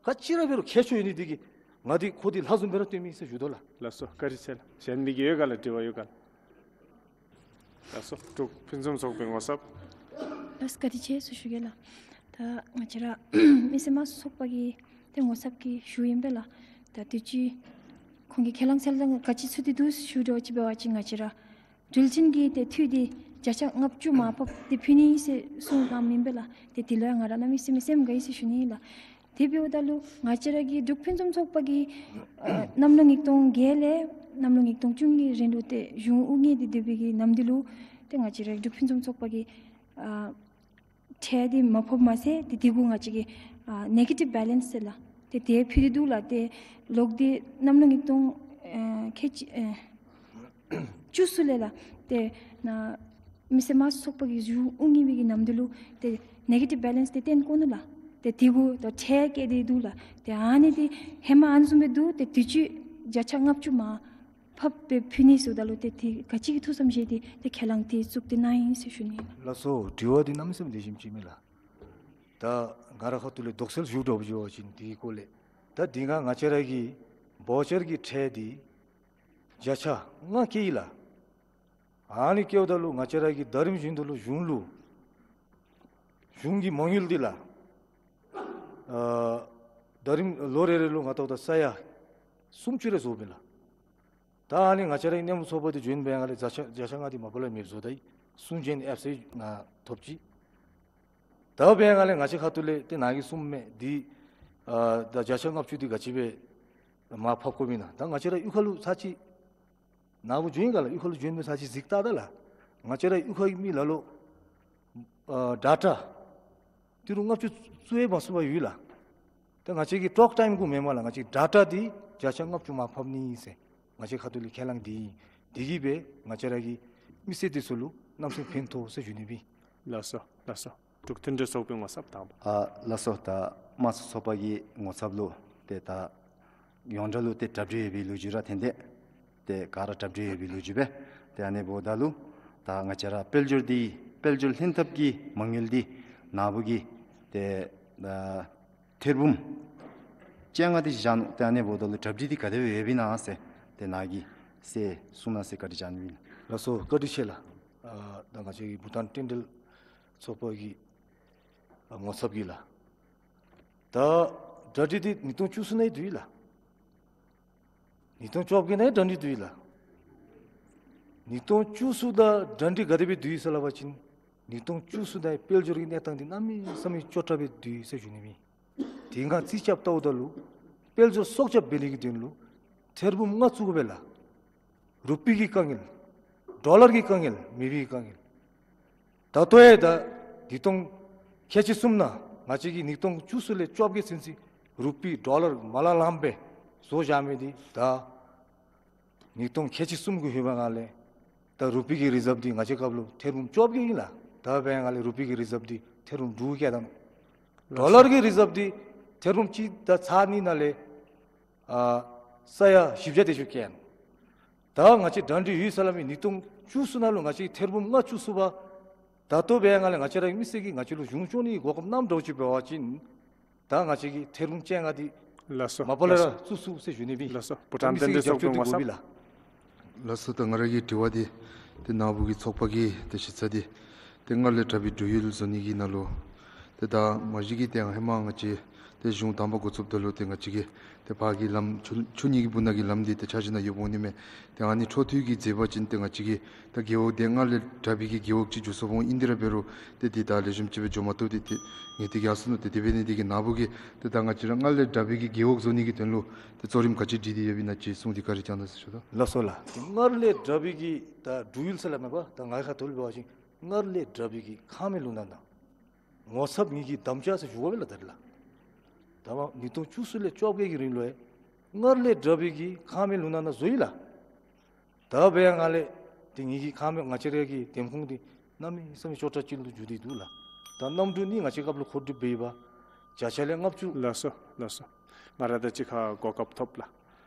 ག་ཅི་ར་འབད་རུང་ཁྱད་ཆོས་ཡོད་ནི་འདི་གིས་ང་འདི་ཁོ་འདི་ལྷ་བཟུམ་སྦེ་ར་བསྟེན་མི་ཟེར་ཞུ་དོ་ལགས། ལགས་སོ། བཀའ་དྲིན་ཆེ་ལགས། གཞན་མི་གི་ཡོད་ག་ལགས། དྲི་བ་ཡོད་ག་ལགས། ལགས་སོ། འབྲུག་ཕུན་སུམ་ཚོགས་པའི་ངོ་ཚབ། ལགས་སོ། བཀའ་དྲིན་ཆེ་ཟེར་ཞུ་གེ་ལགས། ད་ང་བཅས་ར་མི་སེར་དམངས་གཙོ་ཚོགས་པ་གི་ཏེ་ངོ་ཚབ་ཀྱིས་ཞུཝ་ཨིན་པས་ལགས། ད་དུས་ཅི་ཁོང་གིས་ཁས་བླངས་ཚུ་ལུ་ག་ཅི་ཚུད་དེ་འདུག་ཞུ་དོ་ཅིག་འབད་བ་ཅིན་ང་བཅས་ར་འགྲུལ་འཕྲིན་གྱི་ཏེ་འཐུས་འདི་བརྒྱ་ཆ་ལྔ་བཅུ་མར་ཕབ་སྟེ་ཕུལ་ནི་ཟེར་གསུངས་གནངམ་ཨིན་པས་ལགས། ཏེ་དེ་ལུ་ཡང་ང་ར་གནམ་མེད་ས་མེད་སེམས་དགའ་ཡི་ཟེར་ཞུ་ནི་ལགས། དེ་འབདཝ་ད་ལུ་ང་བཅས་ར་གི་འབྲུག་ཕུན་སུམ་ཚོགས་པ་གིས་ཨ་གནམ་ལོ་ཉིས་སྟོང་བརྒྱད་ལས་གནམ་ལོ་ཉིས་སྟོང་བཅུ་གཉིས་རིང་ལུ་ཏེ་གཞུང་དབུ་བརྙེས་ཏེ་སྡོད་པའི་གི་ནམ་དུས་ལུ་ཏེ་ང་བཅས་ར་འབྲུག་ཕུན་སུམ་ཚོགས་པ་གིས་ཨ་ཁྲལ་འདི་མ་ཕབ་མ་ཚད་ཏེ་དེ་གུ་ང་བཅས་ཀྱིས་ཨ་ནེ་གེ་ཊིབ་བེ་ལེནསི་ཟེར་ལགས། ཏེ་དེ་ཕུལ་ཏེ་འདུག་ལགས། ཏེ་ལོག་སྟེ་གནམ་ལོ་ཉིས་སྟོང་ཨ་ཁལ་གཅིག་ཨ་བཅུ་གསུམ་ལས་ལགས། ཏེ་ནཱ་མི་སེར་དམངས་གཙོ་ཚོགས་པ་གིས་གཞུང་དབུ་བརྙེས་པའི་གི་ནམ་དུས་ལུ་ཏེ་ནེ་གེ་ཊིབ་བེ་ལེནསི་འདི་བཏོན་དགོ་ནུག་ལགས། ཏེ་དེ་གུ་ད་ཁྲལ་བཀལ་ཏེ་འདུག་ལགས། ཏེ་ཨ་ནི་འདི་ཧེ་མ་ཨ་ནི་བཟུམ་སྦེ་འདུག། ཏེ་དུས་ཅི་བརྒྱ་ཆ་ལྔ་བཅུ་མར་ཕབ་སྦེ་ཕུལ་ནི་ཟེརཝ་ད་ལུ་ཏེ་དེ་ག་ཅི་གི་ཐུགས་བསམ་བཞེས་ཏེ་ཏེ་ཁས་བླངས་འདི་བཙུགས་ཏེ་གནང་ཡི་ཟེར་ཞུ་ནི་ཨིན་ལགས། ལགས་སོ། དྲི་བ་འདི་གནམ་མེད་ས་མེད་ལེགས་ཤོམ་ཅིག་མས་ལགས། ད་ང་རའི་ཁ་ཐུག་ལས་དོགས་སེལ་ཞུ་དགོཔ་འབད་བ་ཅིན་དེའི་སྐོར་ལས་ད་འདི་ང་ང་བཅས་ར་གི་བའོ་ཅར་གྱི་ཁྲལ་འདི་བརྒྱ་ཆ་ལྔ་བཀལ་ཡི་ལགས། ཨ་ནི་བཀལཝ་ད་ལུ་ང་བཅས་ར་གིས་ཟླ་རིམ་བཞིན་དུ་ལུ་གཞུང་ལུ་གཞུང་གི་མ་དངུལ་འདི་ལགས་ཨ་ཟླ་རིམ་ལོ་རེ་རེ་ལུ་ང་བལྟཝ་ད་ས་ཡ་སུམ་ཅུ་རེ་བཟོཝ་མས་ལགས། ད་ཨ་ནི་ང་བཅས་རའི་སྣེ་མོ་ཚོགས་པ་འདི་བྱོན་པའི་སྒང་ལས་བརྒྱ་ཆ་བརྒྱ་ཆ་ལྔ་འདི་མ་པ་ལས་མེདཔ་བཟོ་ད་ཡི། གསུང་བྱོན་ཨེབ་སི་ནང་ཐོབ་ཅི། ད་འབདཝ་ལས་ང་བཅས་ཁ་ཐུག་ལས་ཏེ་ནཱ་གིས་གསུངམ་མས། འདི་ཨ་ད་བརྒྱ་ཆ་ལྔ་བཅུ་འདི་ག་ཅི་སྦེ་མར་ཕབ་དགོཔ་ཨིན་ན། ད་ང་བཅས་ར་གཡུས་ཁ་ལུ་ཚར་གཅིག་ནཱ་བུ་བྱོན་ག་ལགས། གཡུས་ཁ་ལུ་བྱོན་མི་ཚར་གཅིག་གཟིགས་བལྟ་ད་ལགས། ང་བཅས་ར་གཡུས་ཁ་གི་མི་ལ་ལུ་ཨ་ཌེ་ཊ་ཏི་རུ་ལྔ་བཅུ་བཙུགས་ཡང་མ་ཚུགས་པར་ཡོད་ལགས། ད་ང་བཅས་ཀྱི་ཊོག་ཊའིམ་གུ་མེན་པར་ལགས། ང་བཅས་ཌེ་ཊ་འདི་བརྒྱ་ཆ་ལྔ་བཅུ་མར་ཕབ་ནི་ཨིན་ཟེར་ང་བཅས་ཁ་ཐུག་ལས་ཁས་བླངས་འདི་ཨིན། དེ་གིས་སྦེ་ང་བཅས་ར་གི་མི་སེར་འདི་ཚུ་ལུ་གནམ་མེད་ས་མེད་ཕན་ཐོགས་ཟེར་ཞུ་ནི་ཨིན། ལགས་སོ། ལགས་སོ། འབྲུག་མཐུན་སྒྲིལ་ཚོགས་པའི་ངོ་ཚབ་དང་པ། ཨ་ལགས་སོ། ད་དམངས་གཙོ་ཚོགས་པ་གི་ངོ་ཚབ་ལུ་ཏེ་ད་ ཡོངས་གྲགས་ལུ་ཏེ་གྲ་སྒྲིག་ཡོད་པའི་ལོ་རྒྱུས་ར་ཐོན་ཏེ། ཏེ་ག་ར་གྲ་སྒྲིག་ཡོད་པའི་ལོ་རྒྱུས་སྦེ། ཏེ་ཨ་ནི་འབདཝ་ད་ལུ་ད་ང་བཅས་ར་དཔལ་འབྱོར་འདི་དཔལ་འབྱོར་ལྷན་ཐབས་ཀྱི་མ་དངུལ་འདི་ནཱ་བུ་གིས་ཏེ་ཨ་ཐེར་འབུམ་བཅོ་ལྔ་འདི་བཞག་ནུག། ཏེ་ཨ་ནི་འབདཝ་ད་ལུ་གྲ་སྒྲིག་འདི་ག་དེ་སྦེ་ཡོདཔ་ཨིན་ན་ཟེར་ཏེ་ནཱ་གིས་ཟེར་གསུང་གནང་ཟེར་བཀའ་དྲིན་བསྐྱང་ནི་ཨིན། ལགས་སོ། བཀའ་དྲིན་ཆེ་ལགས། ཨ་ད་ང་བཅས་ཀྱི་བྷུ་ཊཱན་རྟེན་འབྲེལ་ཚོགས་པ་གི་ཨ་ངོ་ཚབ་ཀྱིས་ལགས། ད་གྲ་སྒྲིག་འདི་ཉིས་སྟོང་བཅུ་གསུམ་ནང་བསྡུ་ཡི་ལགས། ཉིས་སྟོང་བཅོ་བརྒྱད་ནང་གྲ་སྒྲིག་བསྡུ་ཡི་ལགས། ཉིས་སྟོང་བཅུ་གསུམ་དང་གྲ་སྒྲིག་ག་དེ་སྦེ་བསྡུ་ཡི་ཟེར་སླབ་པ་ཅིན་ཉིས་སྟོང་བཅུ་གསུམ་ནང་དཔལ་འབྱོར་གྱི་གནས་སྟངས་འདི་གནམ་མེད་ས་མེད་སྐྱོ་དྲགས་སྦེ་བསྡུ་ཡི་ཟེར་ཞུ་ནི་ཨིན། དེ་སྒང་རྩིས་རྐྱབ་བལྟཝ་ད་ལུ་དཔལ་འབྱོར་སྲོག་སྐྱབས་འབད་ནི་གི་དོན་ལུ་ཐེར་འབུམ་ལྔ་བཙུགས་དགོ་པས་ལགས། རུ་པི་གི་དཀའ་ངལ། ཌོ་ལར་གྱི་དཀའ་ངལ། མེ་བི་གི་དཀའ་ངལ། ད་ལྟོ་ཡང་ད་ཉིས་སྟོང་ཁལ་གཅིག་གསུམ་ནང་ང་བཅས་ཀྱིས་ཉིས་སྟོང་བཅུ་གསུམ་ལས་བཅོ་བརྒྱད་ཚུན་ཚོད་རུ་པི་ཌོ་ལར་མ་ལང་ལངམ་སྦེ་བཟོ་བཞག་མི་འདི་ད་ཉིས་སྟོང་ཁལ་གཅིག་གསུམ་གྱི་ཧེ་མ་ནང་ལས་ད་རུ་པི་གི་རི་ཛབ་འདི་ང་བཅས་སྐབས་ལུ་ཐེར་འབུམ་བཅོ་བརྒྱད་ཨིན་ལགས། ད་འབད་བའི་སྒང་ལས་རུ་པི་གི་རི་ཛབ་འདི་ཐེར་འབུམ་དྲུག་བཀལ་ད་ནུག། ཌོ་ལར་གྱི་རི་ཛབ་འདི་ཐེར་འབུམ་གཅིག་དང་ཚག་གཉིས་ནང་ལས་ཨ་ས་ཡ་བཞི་བརྒྱ་དེ་ཅིག་བཀལ་ནུག། ད་ང་བཅས་གྲ་སྒྲིག་ཡོད་ཟེར་སླབ་མི་ཉིས་སྟོང་བཅུ་གསུམ་ནང་ལུ་ང་བཅས་ཐེར་འབུམ་ལྔ་བཙུགས་ཚུགས་པ། ད་ལྟོ་འབད་བའི་སྒང་ལས་ང་བཅས་ར་མི་སེར་གྱིས་ང་བཅས་ལུ་གཞུང་སྐྱོང་ནི་གོ་སྐབས་གནངམ་འདྲཝ་ཅིག་འབད་བ་ཅིན་ད་ང་བཅས་ཀྱིས་ཐེར་འབུམ་བཅོ་ལྔ་འདི་ལགས་སོ། མ་པ་ལས་ར་ལགས་སོ། བཙུགས་ཚུགས་ཟེར་ཞུ་ནི་ཨིན། ལགས་སོ། བྷུ་ཊཱན་རྟེན་འབྲེལ་ཚོགས་པའི་ངོ་ཚབ། ལགས་སོ། ད་ང་ར་གི་དྲི་བ་འདི་ཏེ་ནཱ་བུ་གི་ཚོགས་པ་གི་ཏེ་གཞི་རྩ་འདི་ཏེ་སྔར་ལས་དྲག་པའི་འབྲུག་ཡུལ་བཟོ་ནི་གི་ནང་ལུ་ཏེ་ད་མ་གཞི་གིས་ཏེ་ཧེ་མ་ང་བཅས་ཏེ་གཞུང་དང་པ་འགོ་བཙུགསཔ་ད་ལུ་ཏེ་ང་བཅས་ཀྱིས་ཏེ་ཕར་གྱི་ལམ་ཆུ་ཆུ་གཉིས་ཀྱི་སྦུག་ན་གི་ལམ་འདི་ཏེ་འཆར་གཞི་ནང་ཡོདཔ་འོང་ནི་མས། ཏེ་ཨ་ནི་འཕྲོ་མཐུད་ཀྱིས་མཛད་པ་ཅིན་ཏེ་ང་བཅས་ཀྱིས་ད་རྒེད་འོག་འདི་སྔར་ལས་དྲག་པའི་གི་རྒེད་འོག་ཅིག་འགྱུར་སོཔ་འོང་། ཨིན་དེ་ར་འབད་རུང་ཏེ་འདི་ད་ལེགས་ཤོམ་ཅིག་སྦེ་འགྱོ་མ་བཏུབ་སྟེ་ཏེ་ངེས་ཏིག་ཡར་སོ་ནུག། ཏེ་དེ་འབད་ནི་འདི་གིས་ནཱ་བུ་གིས་ཏེ་ད་ང་བཅས་ར་སྔར་ལས་དྲག་པའི་གི་རྒེད་འོག་བཟོ་ནི་གི་དོན་ལུ་ཏེ་གཙོ་རིམ་ག་ཅི་སྒྲིག་སྟེ་ཡོདཔ་ཨིན་ན་ཅིག་གསུང་འདི་བཀའ་དྲིན་བསྐྱང་གནང་ཟེར་ཞུ་དོ། ལགས་སོ་ལགས། སྔར་ལས་དྲག་པའི་གི་ད་འབྲུག་ཡུལ་ཟེར་སླབ་མས་པ། ད་ང་གི་ཁ་ཐུག་ལས་འབད་བ་ཅིན་སྔར་ལས་དྲག་པའི་གི་ཁང་མིག་ལུང་ཐང་དང་ངོ་ཚབ་ངེ་གི་དམ་བཅའ་ཟེར་ཞུ་དགོ་པས་ལགས། ད་རེས་ལགས། ད་མ་ཉིས་སྟོང་བཅུ་གསུམ་ལས་བཅོ་བརྒྱད་ཀྱི་རིང་ལུ་ཡང་སྔར་ལས་དྲག་པའི་གི་ཁང་མིག་ལུང་ཐང་ནང་བཟོ་ཡི་ལགས། ད་འབད་བའི་སྒང་ལས་ཏེ་ངེ་གི་ཁང་མིག་ང་བཅས་ར་གི་འདེམས་ཁོངས་འདི་གནམ་མེད་ས་མེད་སྐྱོ་དྲགས་ཅིག་ལུ་འགྱུར་ཏེ་འདུག་ལགས། ད་གནམ་གྲུ་གཉིས་ང་བཅས་སྐབས་ལུ་མཁོ་སྒྲུབ་འབད་ཡི་པ། བརྒྱ་ཆ་ལས་ལྔ་བཅུ། ལགས་སོ། ལགས་སོ། ང་ར་དང་གཅིག་ཁར་གོ་སྐབས་ཐོབ་ལགས།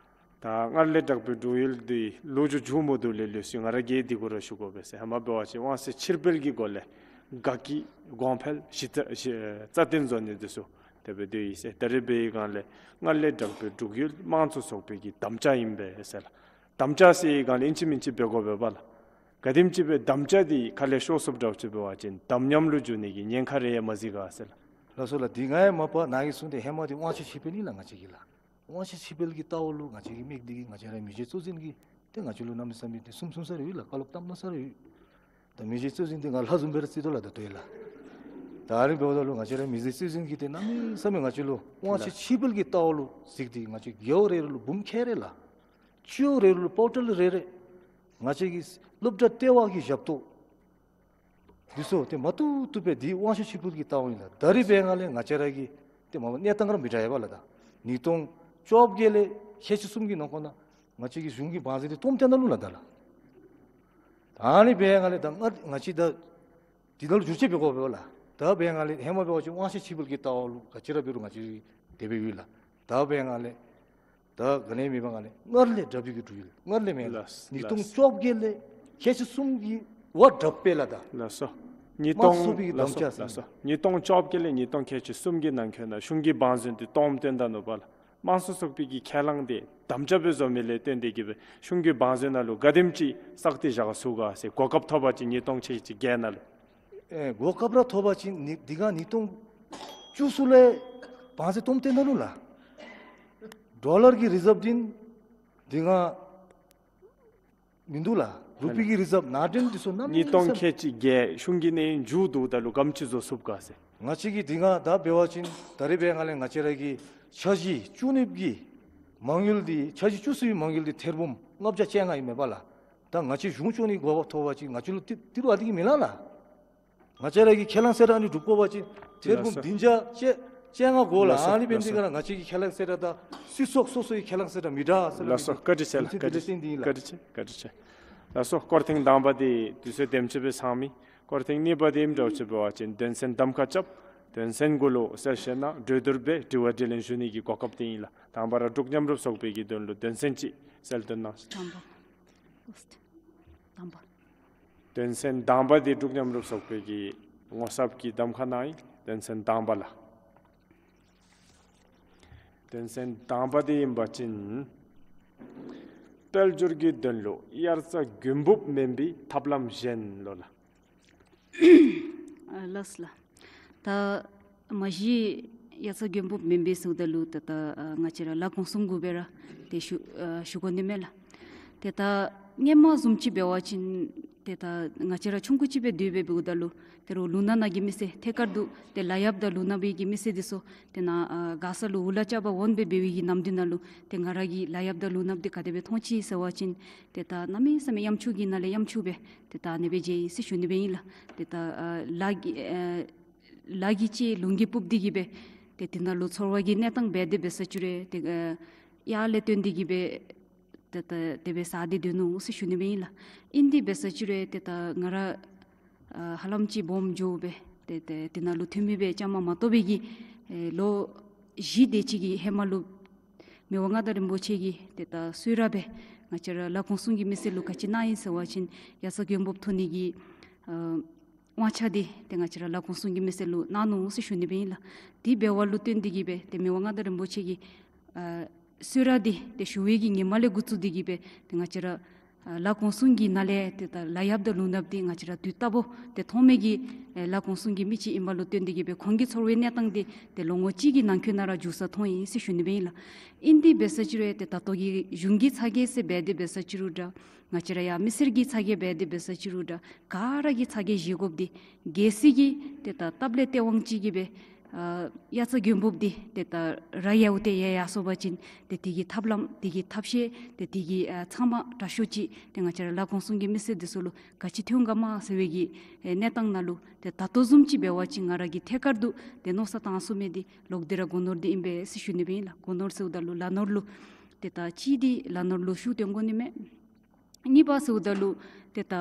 ད་སྔར་ལས་དྲག་པའི་འབྲུག་ཡུལ་འདི་ལོ་རྒྱུས་མཇུག་མ་བསྡུ་ལས་ལུས་སོ་ཡི། ང་ར་གིས་འདི་གུ་ར་ཞུ་དགོ་པས་ཟེར། ཧེ་མ་འབད་བ་ཅིན་དབང་ཚད་ཕྱིར་སྤེལ་གྱི་སྒོ་ལས་དགའ་སྐྱིད་གོང་འཕེལ་གཞི་རྩ་གཞི་རྩ་བརྟན་བཟོ་ནི་འདི་ཚུ་དེ་སྦེ་སྡོད་ཡི་ཟེར། ད་རེས་འབད་བའི་སྒང་ལས་སྔར་ལས་དྲག་པའི་འབྲུག་ཡུལ་དམངས་གཙོ་ཚོགས་པའི་གི་དམ་བཅའ་ཨིན་པས་ཟེར་ལགས། དམ་བཅའ་ཟེར་བའི་སྒང་ལས་ཨིན་ཅི་མིན་ཅི་འབད་དགོ་པས་པ་ལགས། ག་དེམ་ཅིག་སྦེ་དམ་བཅའ་འདི་ཁ་ལས་ཤོར་སོཔ་འདྲཝ་ཅིག་འབད་བ་ཅིན་དམ་ཉམས་ལུ་འགྱུར་ནི་གི་ཉེན་ཁ་རེ་ཡང་མ་གཟིགས་ག་ཟེར་ལགས། ལགས་སོ་ལགས། འདི་ང་ཡང་མ་པ་ནཱ་གིས་གསུངས་ཏེ་ཧེ་མ་འདི་དབང་ཆ་ཕྱིར་སྤེལ་ཨིན་ལགས། ང་བཅས་ཀྱི་ལགས། དབང་ཆ་ཕྱིར་སྤེལ་གྱི་ལྟ་བ་ལུ་ང་བཅས་ཀྱི་མི་སྡེ་གི་ང་བཅས་ར་མི་རྗེ་གཙོ་འཛིན་གྱིས་ཏེ་ང་བཅས་ལུ་གནམ་མེད་ས་མེད་ཏེ་གསུངམ་གསུང་ས་རེ་ཡོད་ལགས། བཀའ་སློབ་བཏངམ་གནང་ས་རེ་ཡོད། ད་མི་རྗེ་གཙོ་འཛིན་འདི་ང་ལྷ་བཟུམ་སྦེ་ར་བརྩི་དོ་ལགས། ད་ལྟོ་ཡང་ལགས། ད་ཨ་ནི་འབདཝ་ད་ལུ་ང་བཅས་ར་མི་རྗེ་གཙོ་འཛིན་གྱིས་ཏེ་གནམ་མེད་ས་མེད་ང་བཅས་ལུ་དབང་ཆ་ཕྱིར་སྤེལ་གྱི་ལྟ་བ་ལུ་གཟིགས་ཏེ་ང་བཅས་རྒེད་འོག་རེ་རེ་ལུ་འབུམ་ཁལ་རེ་ལགས། སྤྱི་འོག་རེ་རེ་ལུ་པོར་ཊལ་རེ་རེ། ང་བཅས་ཀྱི་སློབ་གྲྭ་ལྟེ་བ་གི་ཞབས་ཏོག་འདི་ཚུ་ཏེ་མ་བཏུབ་བཏུབ་སྦེ་འདི་དབང་ཆ་ཕྱིར་སྤེལ་གྱི་ལྟ་བ་ཨིན་ལགས། ད་རེས་འབད་བའི་སྒང་ལས་ང་བཅས་ར་གི་ཏེ་མ་པ་གནས་སྟངས་ར་མི་འདྲ་བས་པ་ལགས། ད་ཉིས་སྟོང་བཅོ་བརྒྱད་ལས་ཁལ་གཅིག་གསུམ་གྱི་ནང་འཁོད་ནང་ང་བཅས་ཀྱི་གཞུང་གི་བང་མཛོད་འདི་སྟོངམ་བཏོན་ད་ནུག་ལགས་ད་ལགས། ད་ཨ་ནི་འབད་བའི་སྒང་ལས་ད་ང་ང་བཅས་ད་འདི་ནང་ལུ་བསྒྱུར་བཅོས་འབད་དགོ་པས་ལགས། ད་འབད་བའི་སྒང་ལས་ཧེ་མ་འབད་བ་ཅིན་དབང་ཆ་ཕྱིར་སྤེལ་གྱི་ལྟ་བ་ལུ་ག་ཅི་ར་འབད་རུང་ང་བཅས་དེ་སྦེ་ཡོད་ལགས། ད་འབད་བའི་སྒང་ལས་ད་ག་ནི་མེད་པའི་སྒང་ལས་སྔར་ལས་དྲག་པའི་གི་འབྲུག་ཡུལ་སྔར་ལས་མེད་ལགས། ལགས། ཉིས་སྟོང་བཅོ་བརྒྱད་ལས་ཁལ་གཅིག་གསུམ་གྱི་བ་དྲག་པས་ལགས་ད། ལགས་སོ། ཉིས་སྟོང་དམངས་གཙོ་ཚོགས་པའི་གི་ལགས་སོ་དམ་བཅའ་ཟེར། ལགས་སོ། ཉིས་སྟོང་བཅོ་བརྒྱད་ལས་ཉིས་སྟོང་ཁལ་གཅིག་གསུམ་གྱི་ནང་འཁོད་ནང་གཞུང་གི་བང་མཛོད་འདི་སྟོངམ་བཏོན་ད་ནུག་པ་ལགས། དམངས་གཙོ་ཚོགས་པའི་གི་ཁས་བླངས་འདི་དམ་བཅའ་སྦེ་བཟོ་མི་ལས་བརྟེན་ཏེ་གིས་སྦེ་གཞུང་གི་བང་མཛོད་ནང་ལུ་ག་དེམ་ཅིག་བསགས་ཏེ་བཞག་ཚུགས་ག་ཟེར། གོ་སྐབས་ཐོབ་པ་ཅིན་ཉིས་སྟོང་ཁལ་གཅིག་བརྒྱད་ནང་ལུ། ཨེ་གོ་སྐབས་ར་ཐོབ་པ་ཅིན་ནི་འདི་ག་ཉིས་སྟོང་བཅུ་གསུམ་ལས་བང་མཛོད་སྟོངམ་བཏོན་ད་ནུག་ལགས། ཌོ་ལར་གྱི་རི་ཛབ་འདི་འདི་ག་མིན་འདུག་ལགས། རུ་པི་གི་རི་ཛབ་ནང་འདྲེན་འདི་ཚུ་གནམ་མེད་ས་མེད། ཉིས་སྟོང་ཁལ་གཅིག་བརྒྱད་གཞུང་གི་གནས་མཇུག་བསྡུཝ་ད་ལུ་ག་དེམ་ཅིག་བཟོ་ཚུགས་ག་ཟེར། ང་བཅས་ཀྱིས་འདི་ག་ད་འབད་བ་ཅིན་ད་རེས་འབད་བའི་སྒང་ལས་ང་བཅས་ར་གི་འཆར་གཞི་བཅུ་གཉིས་ཀྱི་མ་དངུལ་འདི་འཆར་གཞི་བཅུ་གསུམ་གྱི་མ་དངུལ་འདི་ཐེར་འབུམ་ལྔ་བརྒྱ་བཅོ་ལྔ་ཨིན་མས་པ་ལགས། ད་ང་བཅས་གཞུང་སྐྱོང་ནི་གོ་སྐབས་ཐོབ་པ་ཅིན་ང་བཅས་ལུ་ཏི་ཏི་རུ་ཨ་ནི་གིས་མི་ལང་ལགས། ང་བཅས་ར་གི་ཁས་བླངས་གསལ་བསྒྲགས་ཨ་ནི་སྒྲུབ་དགོ་པ་ཅིན་ཐེར་འབུམ་ལགས་སོ། བདུན་བརྒྱ་བཅོ་བཅོ་ལྔ་དགོ་ལགས། ལགས་སོ། ཨ་ནི་འབད་ནི་འདི་ག་ར་ང་བཅས་ཀྱི་ཁས་བླངས་གསལ་བསྒྲགས་དང་སྲིད་ཚོགས་སོ་སོའི་ཁས་བླངས་གསལ་བསྒྲགས་མི་འདྲ་ཟེར་ལགས་སོ། བཀའ་དྲིན་ཆེ་ལགས། བཀའ་དྲིན་ཆེ། བཀའ་དྲིན་ཆེ། ལགས་སོ། སྐོར་ཐེངས་དང་པ་འདི་དུས་ཚོད་དེམ་ཅིག་སྦེ་ཚང་མི། སྐོར་ཐེངས་གཉིས་པ་འདི་ཨིནམ་འདྲཝ་ཅིག་འབད་བ་ཅིན་དོན་ཚན་གདམ་ཁ་རྐྱབ། དོན་ཚན་གུ་ལུ་གསལ་བཤད་གནང་། གྲོས་བསྡུར་འབད་དྲི་བ་དྲིས་ལན་ཞུ་ནི་གི་གོ་སྐབས་དེ་ཨིན་ལགས། དང་པ་ར་འབྲུག་མཉམ་རུབ་ཚོགས་པའི་གི་དོན་ལུ་དོན་ཚན་ཅིག་གསལ་སྟོན་གནང་། དང་པ། དང་པ། དོན་ཚན་དང་པ་འདི་འབྲུག་མཉམ་རུབ་ཚོགས་པའི་གི་ངོ་ཚབ་ཀྱི་གདམ་ཁ་ནང་ཨིན། དོན་ཚན་དང་པ་ལགས། དོན་ཚན་དང་པ་འདི་ཨིན་པ་ཅིན་དཔལ་འབྱོར་གྱི་དོན་ལུ་དབྱར་རྩྭ་དགུན་འབུབ་མེན་པའི་ཐབས་ལམ་གཞན་ལོ་ལགས། ཨ་ལགས་ལགས། ད་མ་གཞི་དབྱར་རྩྭ་དགུན་འབུབ་མེན་པའི་ཟེརཝ་ད་ལུ་ཏེ་ད་ཨ་ང་བཅས་ར་ལ་གུང་སེང་གུ་སྦེ་ར་ཏེ་ཞུ་ཨ་ཞུ་དགོ་ནི་མས་ལགས། ཏེ་ད་སྔོན་མ་བཟུམ་ཅིག་འབད་བ་ཅིན་ཏེ་ད་ང་བཅས་ར་ཆུང་ཀུ་ཅིག་སྦེ་སྡོད་སྦེ་འབདཝ་ད་ལུ་ཏེ་རོགས་ལུང་ནག་ནང་གི་མི་སེར་ཐད་ཀར་དུ་ཏེ་ལ་ཡབ་དང་ལུང་ནག་པའི་གི་མི་སེར་འདི་ཚུ་ཏེ་ནཱ་ཨ་མགར་ས་ལུ་འུ་ལག་རྐྱབ་པར་འོང་སྦེ་འབད་བའི་གི་ནམ་དུས་ནང་ལུ་ཏེ་ང་ར་གིས་ལ་ཡབ་དང་ལུང་ནགཔ་འདི་ག་དེ་སྦེ་མཐོང་ཅི་ཟེར་བ་ཅིན་ཏེ་ད་གནམ་མེད་ས་མེད་གཡམ་ཆུང་གི་ནང་ལས་གཡམ་ཆུང་སྦེ་ཏེ་ད་ཨ་ནེ་སྦེ་མཇལ་ཡི་ཟེར་ཞུ་ནི་སྦེ་ཨིན་ལགས། ཏེ་ད་ཨ་ལ་གི་ཨ་ལ་གིས་བཅད་ལུང་གིས་སྤུབས་ཏེ་གི་སྦེ་ཏེ་དེ་ནང་ལུ་ཚོར་བ་གི་གནས་སྟངས་འབད་དེ་འབད་ས་ཅིག་རུང་ཏེ་ཨ་དབྱར་ལས་བརྟེན་ཏེ་གི་སྦེ་ཏེ་ད་དེ་སྦེ་ཟ་སྟེ་སྡོད་ནུག་ཟེར་ཞུ་ནི་སྦེ་ཨིན་ལགས། ཨིན་དེ་འབད་ས་ཅིག་རུང་ཏེ་ད་ང་ར་ཨ་ཧ་ལམ་ཅིག་སྦོམ་འགྱོ་སྦེ་ཏེ་ཏེ་དེ་ནང་ལུ་འཐུས་མི་སྦེ་བཅའ་མར་མ་གཏོགས་པའི་གི་ཨེ་ལོ་བཞི་དེ་ཅིག་གི་ཧེ་མ་ལུ་མི་དབང་མངའ་བདག་རིན་པོ་ཆེ་གིས་ཏེ་ད་གསོལ་རས་སྦེ་ང་བཅས་ར་ལ་གུང་སེང་གི་མི་སེར་ལུ་ག་ཅི་གནང་ཡི་ཟེར་བ་ཅིན་དབྱར་རྩྭ་དགུན་འབུབ་འཐུ་ནི་གི་ཨ་དབང་ཆ་འདི་ཏེ་ང་བཅས་ར་ལ་གུང་སེང་གི་མི་སེར་ལུ་གནང་ནུག་ཟེར་ཞུ་ནི་སྦེ་ཨིན་ལགས། དེ་འབདཝ་ལུ་བརྟེན་ཏེ་གི་སྦེ་ཏེ་མི་དབང་མངའ་བདག་རིན་པོ་ཆེ་གིས་ཨ་གསོལ་རས་འདི་ཏེ་ཞུ་བའི་གི་ཉིནམ་ལས་འགོ་བཙུགས་ཏེ་གི་སྦེ་ཏེ་ང་བཅས་ར་ཨ་ལ་གུང་སེང་གི་ནང་ལས་ཏེ་ད་ལ་ཡབ་དང་ལུང་ནགཔ་འདི་ང་བཅས་ར་དུས་རྟག་བུ་ཏེ་མཐོང་མི་གི་ཨེ་ལ་གུང་སེང་གི་མི་ཅིག་ཨིནམ་ལུ་བརྟེན་ཏེ་གི་སྦེ་ཁོང་གི་ཚོར་བའི་གནས་སྟངས་འདི་ཏེ་ལོ་ངོ་གཅིག་གི་ནང་འཁོད་ནང་ར་འགྱུར་ས་མཐོང་ཡི་ཟེར་ཞུ་ནི་སྦེ་ཨིན་ལགས། ཨིན་དེ་འབད་ས་ཅིག་རུང་ཏེ་ད་ལྟོ་གི་གཞུང་གི་ཚ་གྱང་ཟེར་འབད་དེ་འབད་ས་ཅིག་རུང་འདྲ། ང་བཅས་ར་ཡང་མི་སེར་གྱི་ཚ་གྱང་འབད་དེ་འབད་ས་ཅིག་རུང་འདྲ། ག་ར་གི་ཚ་གྱང་བཞེས་དགོཔ་འདི་གལ་སྲིད་ཀྱི་ཏེ་ད་སྟབས་ལེགས་སྟེས་དབང་ཅིག་གིས་སྦེ་ཨ་དབྱར་རྩྭ་དགུན་འབུབ་འདི་ཏེ་ད་ར་ཡལཝ་ཏེ་ཡལ་ཡར་སོང་པ་ཅིན་ཏེ་དེ་གི་ཐབས་ལམ་དེ་གི་ཐབས་ཤེས་ཏེ་དེ་གི་ཨ་ཚང་མ་དྲག་ཤོས་ཅིག་ཏེ་ང་བཅས་ར་ལ་གུང་སེང་གི་མི་སེར་འདི་ཚུ་ལུ་ག་ཅི་ཐོན་ག་མ་ཟེར་བའི་གི་ཨེ་གནས་སྟངས་ནང་ལུ་ཏེ་ད་ལྟོ་བཟུམ་ཅིག་འབད་བ་ཅིན་ང་ར་གིས་ཐད་ཀར་དུ་ཏེ་མནོ་བསམ་བཏང་ཚུགས་མི་འདི་ལོག་སྟེ་ར་སྒོ་ནོར་འདི་ཨིན་པས་ཟེར་ཞུ་ནི་སྦེ་ཨིན་ལགས། སྒོ་ནོར་ཟེརཝ་ད་ལུ་ལ་ནོར་ལུ་ཏེ་ད་གཅིག་འདི་ལ་ནོར་ལུ་ཤུགས་བཏོན་དགོ་ནི་མས། གཉིས་པ་ཟེརཝ་ད་ལུ་ཏེ་ད་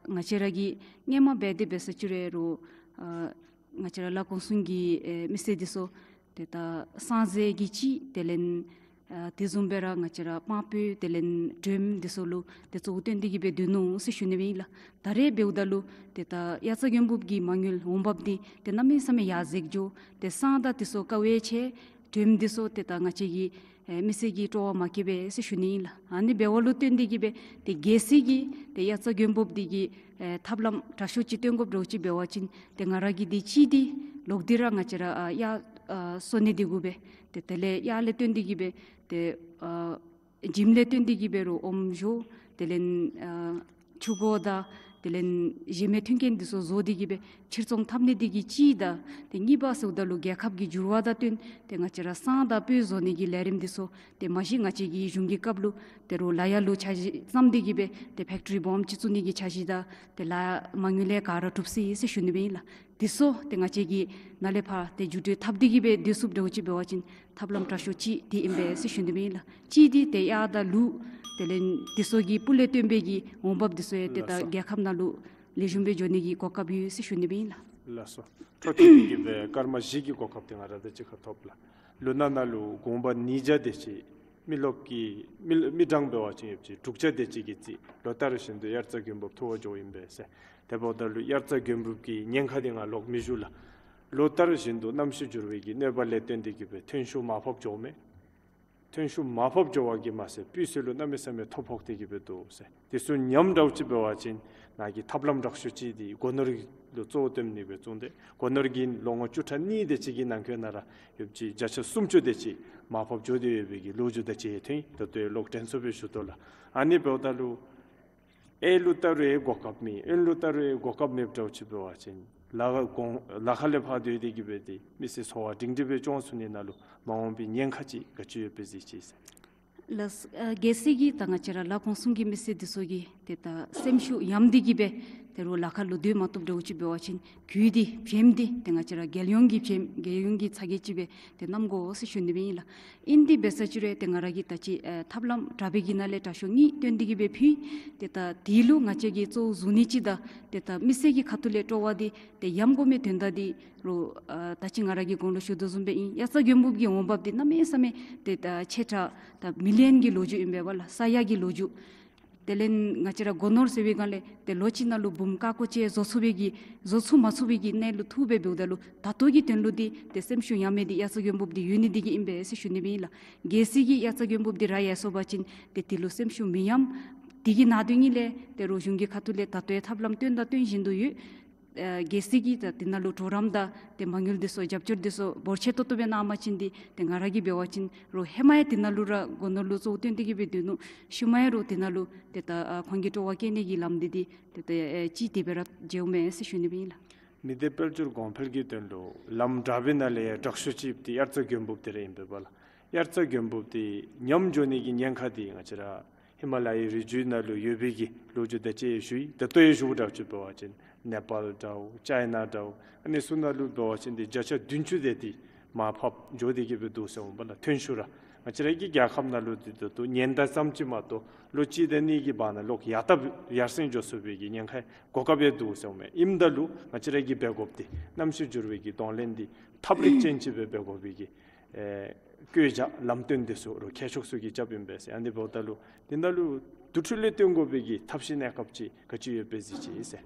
ང་བཅས་ར་གི་སྔོན་མ་འབད་དེ་འབད་ས་ཅིག་རུང་རོགས་ཨ་ང་བཅས་ར་ལ་གུང་སེང་གི་ཨེ་མི་སེར་འདི་ཚུ་ཏེ་ད་སྲང་རྫས་ཀྱི་ཅིག་དེ་ལས་ཨ་དེ་བཟུམ་སྦེ་ར་ང་བཅས་ར་སྤང་སྤོས་དེ་ལས་དྲོནམ་འདི་ཚུ་ལུ་ཏེ་གཙོ་བོ་བཏོན་ཏེ་གི་སྦེ་སྡོད་ནུག་ཟེར་ཞུ་ནི་སྦེ་ཨིན་ལགས། ད་རེས་འབདཝ་ད་ལུ་ཏེ་ད་དབྱར་རྩྭ་དགུན་འབུབ་ཀྱི་མ་དངུལ་འོང་འབབ་འདི་ཏེ་གནམ་མེད་ས་མེད་ཡར་འཛེགས་འགྱོ། ཏེ་སྲང་དང་འདི་ཚུ་དཀའ་བས་ཆེ། དྲོནམ་འདི་ཚུ་ཏེ་ད་ང་བཅས་ཀྱི་ཨེ་མི་སེར་གྱི་སྤྲོ་བ་མ་སྐྱེས་པས་ཟེར་ཞུ་ནི་ཨིན་ལགས། ཨ་ནི་འབདཝ་ལུ་བརྟེན་ཏེ་གི་སྦེ་ཏེ་གལ་སྲིད་ཀྱི་ཏེ་དབྱར་རྩྭ་དགུན་འབུབ་འདི་གི་ཨེ་ཐབས་ལམ་དྲག་ཤོས་ཅིག་བཏོན་དགོཔ་འདྲཝ་ཅིག་འབད་བ་ཅིན་ཏེ་ང་ར་གིས་འདི་གཅིག་འདི་ལོག་སྟེ་ར་ང་བཅས་ར་ཨ་དབྱར་ཨ་སོ་ནི་འདི་གུ་སྦེ་ཏེ་དེ་ལས་དབྱར་ལས་བརྟེན་ཏེ་གི་སྦེ་ཏེ་ཨ་ཇིམ་ལས་བརྟེན་ཏེ་གི་སྦེ་རོགས་ཨོམ་བཞོ་དེ་ལས་ཨ་ཆུ་གོ་དང་དེ་ལས་གཞན་མི་མཐུན་རྐྱེན་འདི་ཚུ་བཟོ་སྟེ་གི་སྦེ་ཕྱིར་ཚོང་འཐབ་ནི་འདི་གིས་གཅིག་དང་ཏེ་གཉིས་པ་ཟེརཝ་ད་ལུ་རྒྱལ་ཁབ་ཀྱི་འགྱུར་བ་དང་བསྟུན་ཏེ་ང་བཅས་ར་སྲང་དང་སྤོས་བཟོ་ནི་གི་ལས་རིམ་འདི་ཚུ་ཏེ་མ་གཞི་ང་བཅས་ཀྱི་གཞུང་གི་སྐབས་ལུ་ཏེ་རོགས་ལ་ཡ་ལུ་འཆར་གཞི་བརྩམས་ཏེ་གི་སྦེ་ཏེ་ཕེཀ་ཊི་རི་སྦོམ་ཅིག་བཙུགས་ནི་གི་འཆར་གཞི་དང་ཏེ་ལཱ་མ་དངུལ་ལས་ག་ར་གྲུབ་སོ་ཡི་ཟེར་ཞུ་ནི་སྦེ་ཨིན་ལགས། འདི་ཚུ་ཏེ་ང་བཅས་ཀྱིས་ནཱ་ལས་ཕར་ཏེ་མཇུག་སྒྲིལ་འཐབ་སྟེ་གི་སྦེ་སྡོད་ཚུགསཔ་འདྲཝ་ཅིག་འབད་བ་ཅིན་ཐབས་ལམ་དྲག་ཤོས་ཅིག་འདི་ཨིན་པས་ཟེར་ཞུ་ནི་སྦེ་ཨིན་ལགས། གཅིག་འདི་ཏེ་དབྱར་དང་ལུ་དེ་ལས་འདི་ཚུ་གི་སྤུ་ལས་བཏོན་པའི་གི་འོང་འབབ་འདི་ཚུ་ཡང་ཏེ་ད་ལགས་སོ། རྒྱལ་ཁབ་ནང་ལུ་ལེགས་ཤོམ་སྦེ་འགྱོ་ནི་གི་གོ་སྐབས་ཡོད་ཟེར་ཞུ་ནི་སྦེ་ཨིན་ལགས། ལགས་སོ། འཕྲོ་མཐུད་དེ་གི་སྦེ་སྐར་མ་བཞི་གི་གོ་སྐབས་འདི་ང་ར་དང་གཅིག་ཁར་ཐོབ་ལགས། ལུང་ནག་ནང་ལུ་གུང་པ་ཉིས་བརྒྱ་དེ་ཅིག་མི་རློབས་ཀྱི་མི་མི་གྲངས་འབད་བ་ཅིན་ཡོདཔ་ཅིག་དྲུག་བརྒྱ་དེ་ཅིག་གིས་རྩིས། ལོ་ལྟར་བཞིན་དུ་དབྱར་རྩྭ་དགུན་འབུབ་འཐུ་བར་འགྱོཝ་ཨིན་པས་ཟེར། དེ་འབདཝ་ད་ལུ་དབྱར་རྩྭ་དགུན་འབུབ་ཀྱི་ཉེན་ཁ་འདི་ང་ལོག་མི་ཞུ་ལགས། ལོ་ལྟར་བཞིན་དུ་གནམ་གཤིས་འགྱུར་བའི་གི་གནོད་པ་ལས་བརྟེན་ཏེ་གི་སྦེ་ཐོན་ཤུགས་མར་ཕབ་འགྱོཝ་མས། ཐོན་ཤུགས་མར་ཕབ་འགྱོ་བ་གིས་མ་ཚད་སྤུས་ཚད་ལུ་གནམ་མེད་ས་མེད་ཐོ་ཕོག་སྟེ་གི་སྦེ་འདུག་ཟེར། དེ་ཚུ་ཉམས་འདྲཝ་ཅིག་འབད་བ་ཅིན་ནཱ་གི་ཐབས་ལམ་དྲག་ཤོས་ཅིག་འདི་སྒོ་ནོར་ལུ་གཙོ་བོ་བཏོན་ནི་སྦེ་བཙུགས་ཏེ་སྒོ་ནོར་གྱི་ལོ་ངོ་བཅུ་ཕྲག་གཉིས་དེ་ཅིག་གི་ནང་འཁོད་ནང་ར་ཡོདཔ་ཅིག་བརྒྱ་ཆ་སུམ་ཅུ་དེ་ཅིག་མར་ཕབ་འགྱོ་སྟེ་ཡོད་པའི་གི་ལོ་རྒྱུས་དང་བཅས་ཐོན། ད་ལྟོ་ལོག་དྲན་གསོ་སྦེ་ཞུ་དོ་ལགས། ཨ་ནི་འབདཝ་ད་ལུ་ཨེ་ལུ་ལྟ་རུང་ཨེ་གོ་སྐབས་མེད། ཨེན་ལུ་ལྟ་རུང་ཨེ་གོ་སྐབས་མེདཔ་འདྲཝ་ཅིག་འབད་བ་ཅིན་ལ་ཁ་གོང་ལ་ཁ་ལས་ཕར་སྡོད་དེ་གི་སྦེ་ཏེ་མི་སེར་འཚོ་བ་སྒྲིང་སྒྲི་སྦེ་སྐྱོང་ཚུགས་ནི་ནང་ལུ་མ་འོངས་པའི་ཉེན་ཁ་ཅིག་ག་ཅི་ཡོདཔ་སྦེ་གཟིགས་ཅི་ཟེར། ལགས། ཨ་གལ་སྲིད་ཀྱི་ད་ང་བཅས་ར་ལ་གུང་སེང་གི་མི་སེར་འདི་ཚུ་གིས་ཏེ་ད་སེམས་ཤུགས་ཡངས་ཏེ་གི་སྦེ་ ཏེ་རོགས་ལཱ་ཁག་ལུ་སྡོད་མ་བཏུབ་འདྲཝ་ཅིག་འབད་བ་ཅིན་གུ་འདི་བྱེམ་འདི་ཏེ་ང་བཅས་ར་རྒྱལ་ཡོངས་ཀྱི་བྱེམ་རྒྱལ་ཡོངས་ཀྱི་ཚ་གྱང་ཅིག་སྦེ་ཏེ་བསྣམ་དགོ་ཟེར་ཞུ་ནི་སྦེ་ཨིན་ལགས། ཨིན་དེ་འབད་ས་ཅིག་རུང་ཏེ་ང་ར་གིས་ད་ཅི་ཨེ་ཐབས་ལམ་དྲག་པོའི་གི་ནང་ལས་དྲག་ཤོས་གཉིས་སྟོན་ཏེ་གི་སྦེ་ཕུལ། ཏེ་ད་དེ་ལུ་ང་བཅས་ཀྱིས་གཙོ་བོ་བཟུང་ནི་ཅིག་དང་ཏེ་ད་མི་སེར་གྱི་ཁ་ཐུག་ལས་སྤྲོ་བ་འདི་ཏེ་ཡམ་དགོ་མི་དོན་དག་འདི་རོགས་ཨ་ད་ཅི་ང་ར་གིས་གོང་ལུ་ཞུ་དོ་བཟུམ་སྦེ་ཨིན། དབྱར་རྩྭ་དགུན་འབུབ་ཀྱི་འོང་འབབ་འདི་གནམ་མེད་ས་མེད་ཏེ་ད་ཆེ་དྲགས་ད་མི་ལི་ཡོན་གྱི་ལོ་རྒྱུས་ཨིན་པས་པ་ལགས། ས་ཡ་གི་ལོ་རྒྱུས། དེ་ལས་ང་བཅས་ར་སྒོ་ནོར་ཟེར་བའི་སྒང་ལས་ཏེ་ལོ་གཅིག་ནང་ལུ་འབུམ་ཀ་ཀོ་ཅིག་བཟོ་ཚུགས་པའི་གི་བཟོ་ཚུགས་མ་ཚུགས་པའི་གི་གནས་ལུ་ཐུག་སྦེ་འབདཝ་ད་ལུ་ད་ལྟོ་གི་དོན་ལུ་འདི་ཏེ་སེམས་ཤུགས་ཉམས་མི་འདི་དབྱར་རྩྭ་དགུན་འབུབ་འདི་ཡོད་ནི་འདི་གིས་ཨིན་པས་ཟེར་ཞུ་ནི་སྦེ་ཨིན་ལགས། གལ་སྲིད་ཀྱི་དབྱར་རྩྭ་དགུན་འབུབ་འདི་ར་ཡལ་སོང་པ་ཅིན་ཏེ་དེ་ལུ་སེམས་ཤུགས་མི་ཉམས། དེ་གི་ནང་དོན་ཉིད་ལས་ཏེ་རོགས་གཞུང་གི་ཁ་ཐུག་ལས་ད་ལྟོ་ཡང་ཐབས་ལམ་སྟོན་དང་སྟོན་བཞིན་དུ་ཡོད། ཨ་གལ་སྲིད་ཀྱི་ད་དེ་ནང་ལུ་གྲོགས་རམ་དང་ཏེ་མ་དངུལ་འདི་ཚུ་རྒྱབ་སྐྱོར་འདི་ཚུ་འབོར་ཆེ་ཏོག་ཏོ་སྦེ་གནང་པ་ཅིན་འདི་ཏེ་ང་ར་གིས་འབད་བ་ཅིན་རོགས་ཧེ་མ་ཡང་དེ་ནང་ལུ་ར་སྒོ་ནོར་ལུ་གཙོ་བོ་བཏོན་ཏེ་གི་སྦེ་སྡོད་ནུག། ཤུལ་མ་ཡང་རོགས་དེ་ནང་ལུ་ཏེ་ད་ཨ་ཁོང་གི་སྤྲོ་བ་བསྐྱེད་ནི་གི་ལམ་འདི་འདི་ཏེ་ད་ཨེ་ཅིག་དེ་སྦེ་ར་མཇལཝ་མས་ཟེར་ཞུ་ནི་སྦེ་ཨིན་ལགས། མི་སྡེ་དཔལ་འབྱོར་གོང་འཕེལ་གྱི་དོན་ལུ་ལམ་དྲག་པོའི་ནང་ལས་ཡང་དྲག་ཤོས་ཅིག་འདི་དབྱར་རྩྭ་དགུན་འབུབ་འདི་ར་ཨིན་པས་པ་ལགས། དབྱར་རྩྭ་དགུན་འབུབ་འདི་ཉམས་འགྱོ་ནི་གི་ཉེན་ཁ་འདི་ང་བཅས་ར་ཧི་མ་ལ་ཡའི་རི་རྒྱུད་ནང་ལུ་ཡོད་པའི་གི་ལོ་རྒྱུས་དེ་ཅིག་ཞུ་ཡི། ད་ལྟོ་ཡང་ཞུཝ་འདྲཝ་ཅིག་འབད་བ་ཅིན་ནེ་པཱལ་འདྲཝ་ཅའི་ན་འདྲཝ་ཨ་ནི་ཚུ་ནང་ལུ་འབད་བ་ཅིན་འདི་བརྒྱ་ཆ་བདུན་ཅུ་དེ་འདི་མར་ཕབ་འགྱོ་སྟེ་གི་སྦེ་འདུག་ཟེར་འོང་པ་ལགས། ཐོན་ཤུགས་ར་ང་བཅས་ར་གི་རྒྱལ་ཁབ་ནང་ལུ་འདི་ད་ལྟོ་ཉེན་བརྡ་ཙམ་ཅིག་མ་གཏོགས་ལོ་གཅིག་དང་གཉིས་ཀྱི་བར་ན་ལོག་ཡར་ལྟ་ཡར་སེང་འགྱོ་ཚུགས་པའི་གི་ཉེན་ཁ་གོ་སྐབས་ཡང་འདུག་ཟེར་འོང་མས། ཨིནམ་ད་ལུ་ང་བཅས་ར་གིས་འབད་དགོཔ་འདི་གནམ་གཤིས་འགྱུར་བའི་གི་གདོང་ལེན་འདི་ཐབས་ལེགས་ཅན་ཅིག་སྦེ་འབད་དགོ་པའི་གི་ཨེ་བཀོད་རྒྱ་ལམ་སྟོན་འདི་ཚུ་རོགས་མཁས་མཆོག་ཚུ་གིས་རྐྱབ་ཨིན་པས་ཟེར། ཨ་ནི་འབདཝ་ད་ལུ་འདི་ནང་ལུ་དུས་ཚོད་ལས་བཏོན་དགོ་པའི་གི་ཐབས་ཤེས་གནས་སྐབས་ཅིག་ག་ཅི་ཡོདཔ་སྦེ་གཟིགས་ཅི་ཟེར།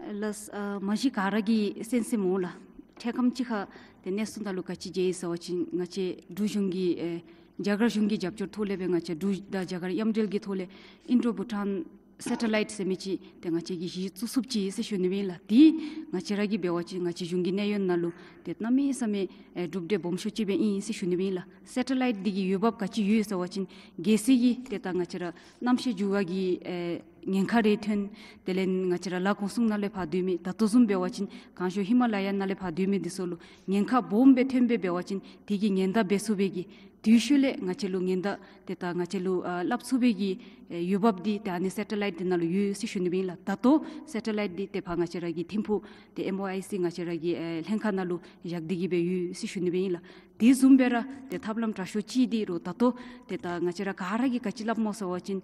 ལགས། ཨ་མ་གཞི་ག་ར་གིས་གསན་གསནམ་འོང་ལགས། འཕྲལ་ཁམས་ཅིག་ཁར་ཏེ་གནས་ཚུལ་ནང་ལུ་ག་ཅི་མཇལ་ཡི་ཟེར་བ་ཅིན་ང་བཅས་འབྲུག་གཞུང་གི་ཨེ་རྒྱ་གར་གཞུང་གི་རྒྱབ་སྐྱོར་ཐོག་ལས་སྦེ་ང་བཅས་འབྲུག་དང་རྒྱ་གར་མཉམ་འབྲེལ་གྱི་ཐོག་ལས་ཨིན་ཌོ་བྷུ་ཊཱན་སེ་ཊ་ལའིཊ་ཟེར་མི་ཅིག་ཏེ་ང་བཅས་ཀྱིས་གཞི་བཙུགས་ཚུགས་ཅི་ཟེར་ཞུ་ནི་སྦེ་ཨིན་ལགས། དེ་ང་བཅས་ར་གིས་འབད་བ་ཅིན་ང་བཅས་གཞུང་གི་གནས་ཡུན་ནང་ལུ་ཏེ་གནམ་མེད་ས་མེད་ཨེ་གྲུབ་འབྲས་སྦོམ་ཤོས་ཅིག་སྦེ་ཨིན་ཟེར་ཞུ་ནི་སྦེ་ཨིན་ལགས། སེ་ཊ་ལའིཊ་འདི་གི་འོས་འབབ་ག་ཅི་ཡོད་ཟེར་བ་ཅིན་གལ་སྲིད་ཀྱི་ཏེ་ད་ང་བཅས་ར་གནམ་གཤིས་འགྱུར་བ་གི་ཨེ་ཉེན་ཁ་རེ་ཐོན། དེ་ལས་ང་བཅས་ར་ལ་གོང་གསུམ་ནང་ལས་ཕར་སྡོད་མི་ད་ལྟོ་བཟུམ་འབད་བ་ཅིན་གངས་ལྗོངས་ཧི་མ་ལ་ཡ་ནང་ལས་ཕར་སྡོད་མི་འདི་ཚུ་ལུ་ཉེན་ཁ་སྦོམ་སྦེ་ཐོན་སྦེ་འབད་བ་ཅིན་དེ་གི་ཉེན་བརྡ་འབད་ཚུགས་པའི་གི་དུས་ཤུལ་ལས་ང་བཅས་ལུ་ཉེན་བརྡ་ཏེ་ད་ང་བཅས་ལུ་ཨ་སླབ་ཚུགས་པའི་གི་ཨེ་འོས་འབབ་འདི་ཏེ་ཨ་ནི་སེ་ཊ་ལའིཊ་འདི་ནང་ལུ་ཡོད་ཟེར་ཞུ་ནི་སྦེ་ཨིན་ལགས། ད་ལྟོ་སེ་ཊ་ལའིཊ་འདི་ཏེ་ཕར་ང་བཅས་ར་གི་ཐིམ་ཕུག་ཏེ་ཨེམ་ཨོ་ཨའི་སི་ང་བཅས་ར་གི་ཨེ་ལྷན་ཁག་ནང་ལུ་བཞག་སྟེ་གི་སྦེ་ཡོད་ཟེར་ཞུ་ནི་སྦེ་ཨིན་ལགས། དེ་བཟུམ་སྦེ་ར་ཏེ་ཐབས་ལམ་དྲག་ཤོས་ཅིག་འདི་རོགས་ད་ལྟོ་ཏེ་ད་ང་བཅས་ར་ག་ར་གིས་ག་ཅི་སླབ་སྨོ་ཟེར་བ་ཅིན་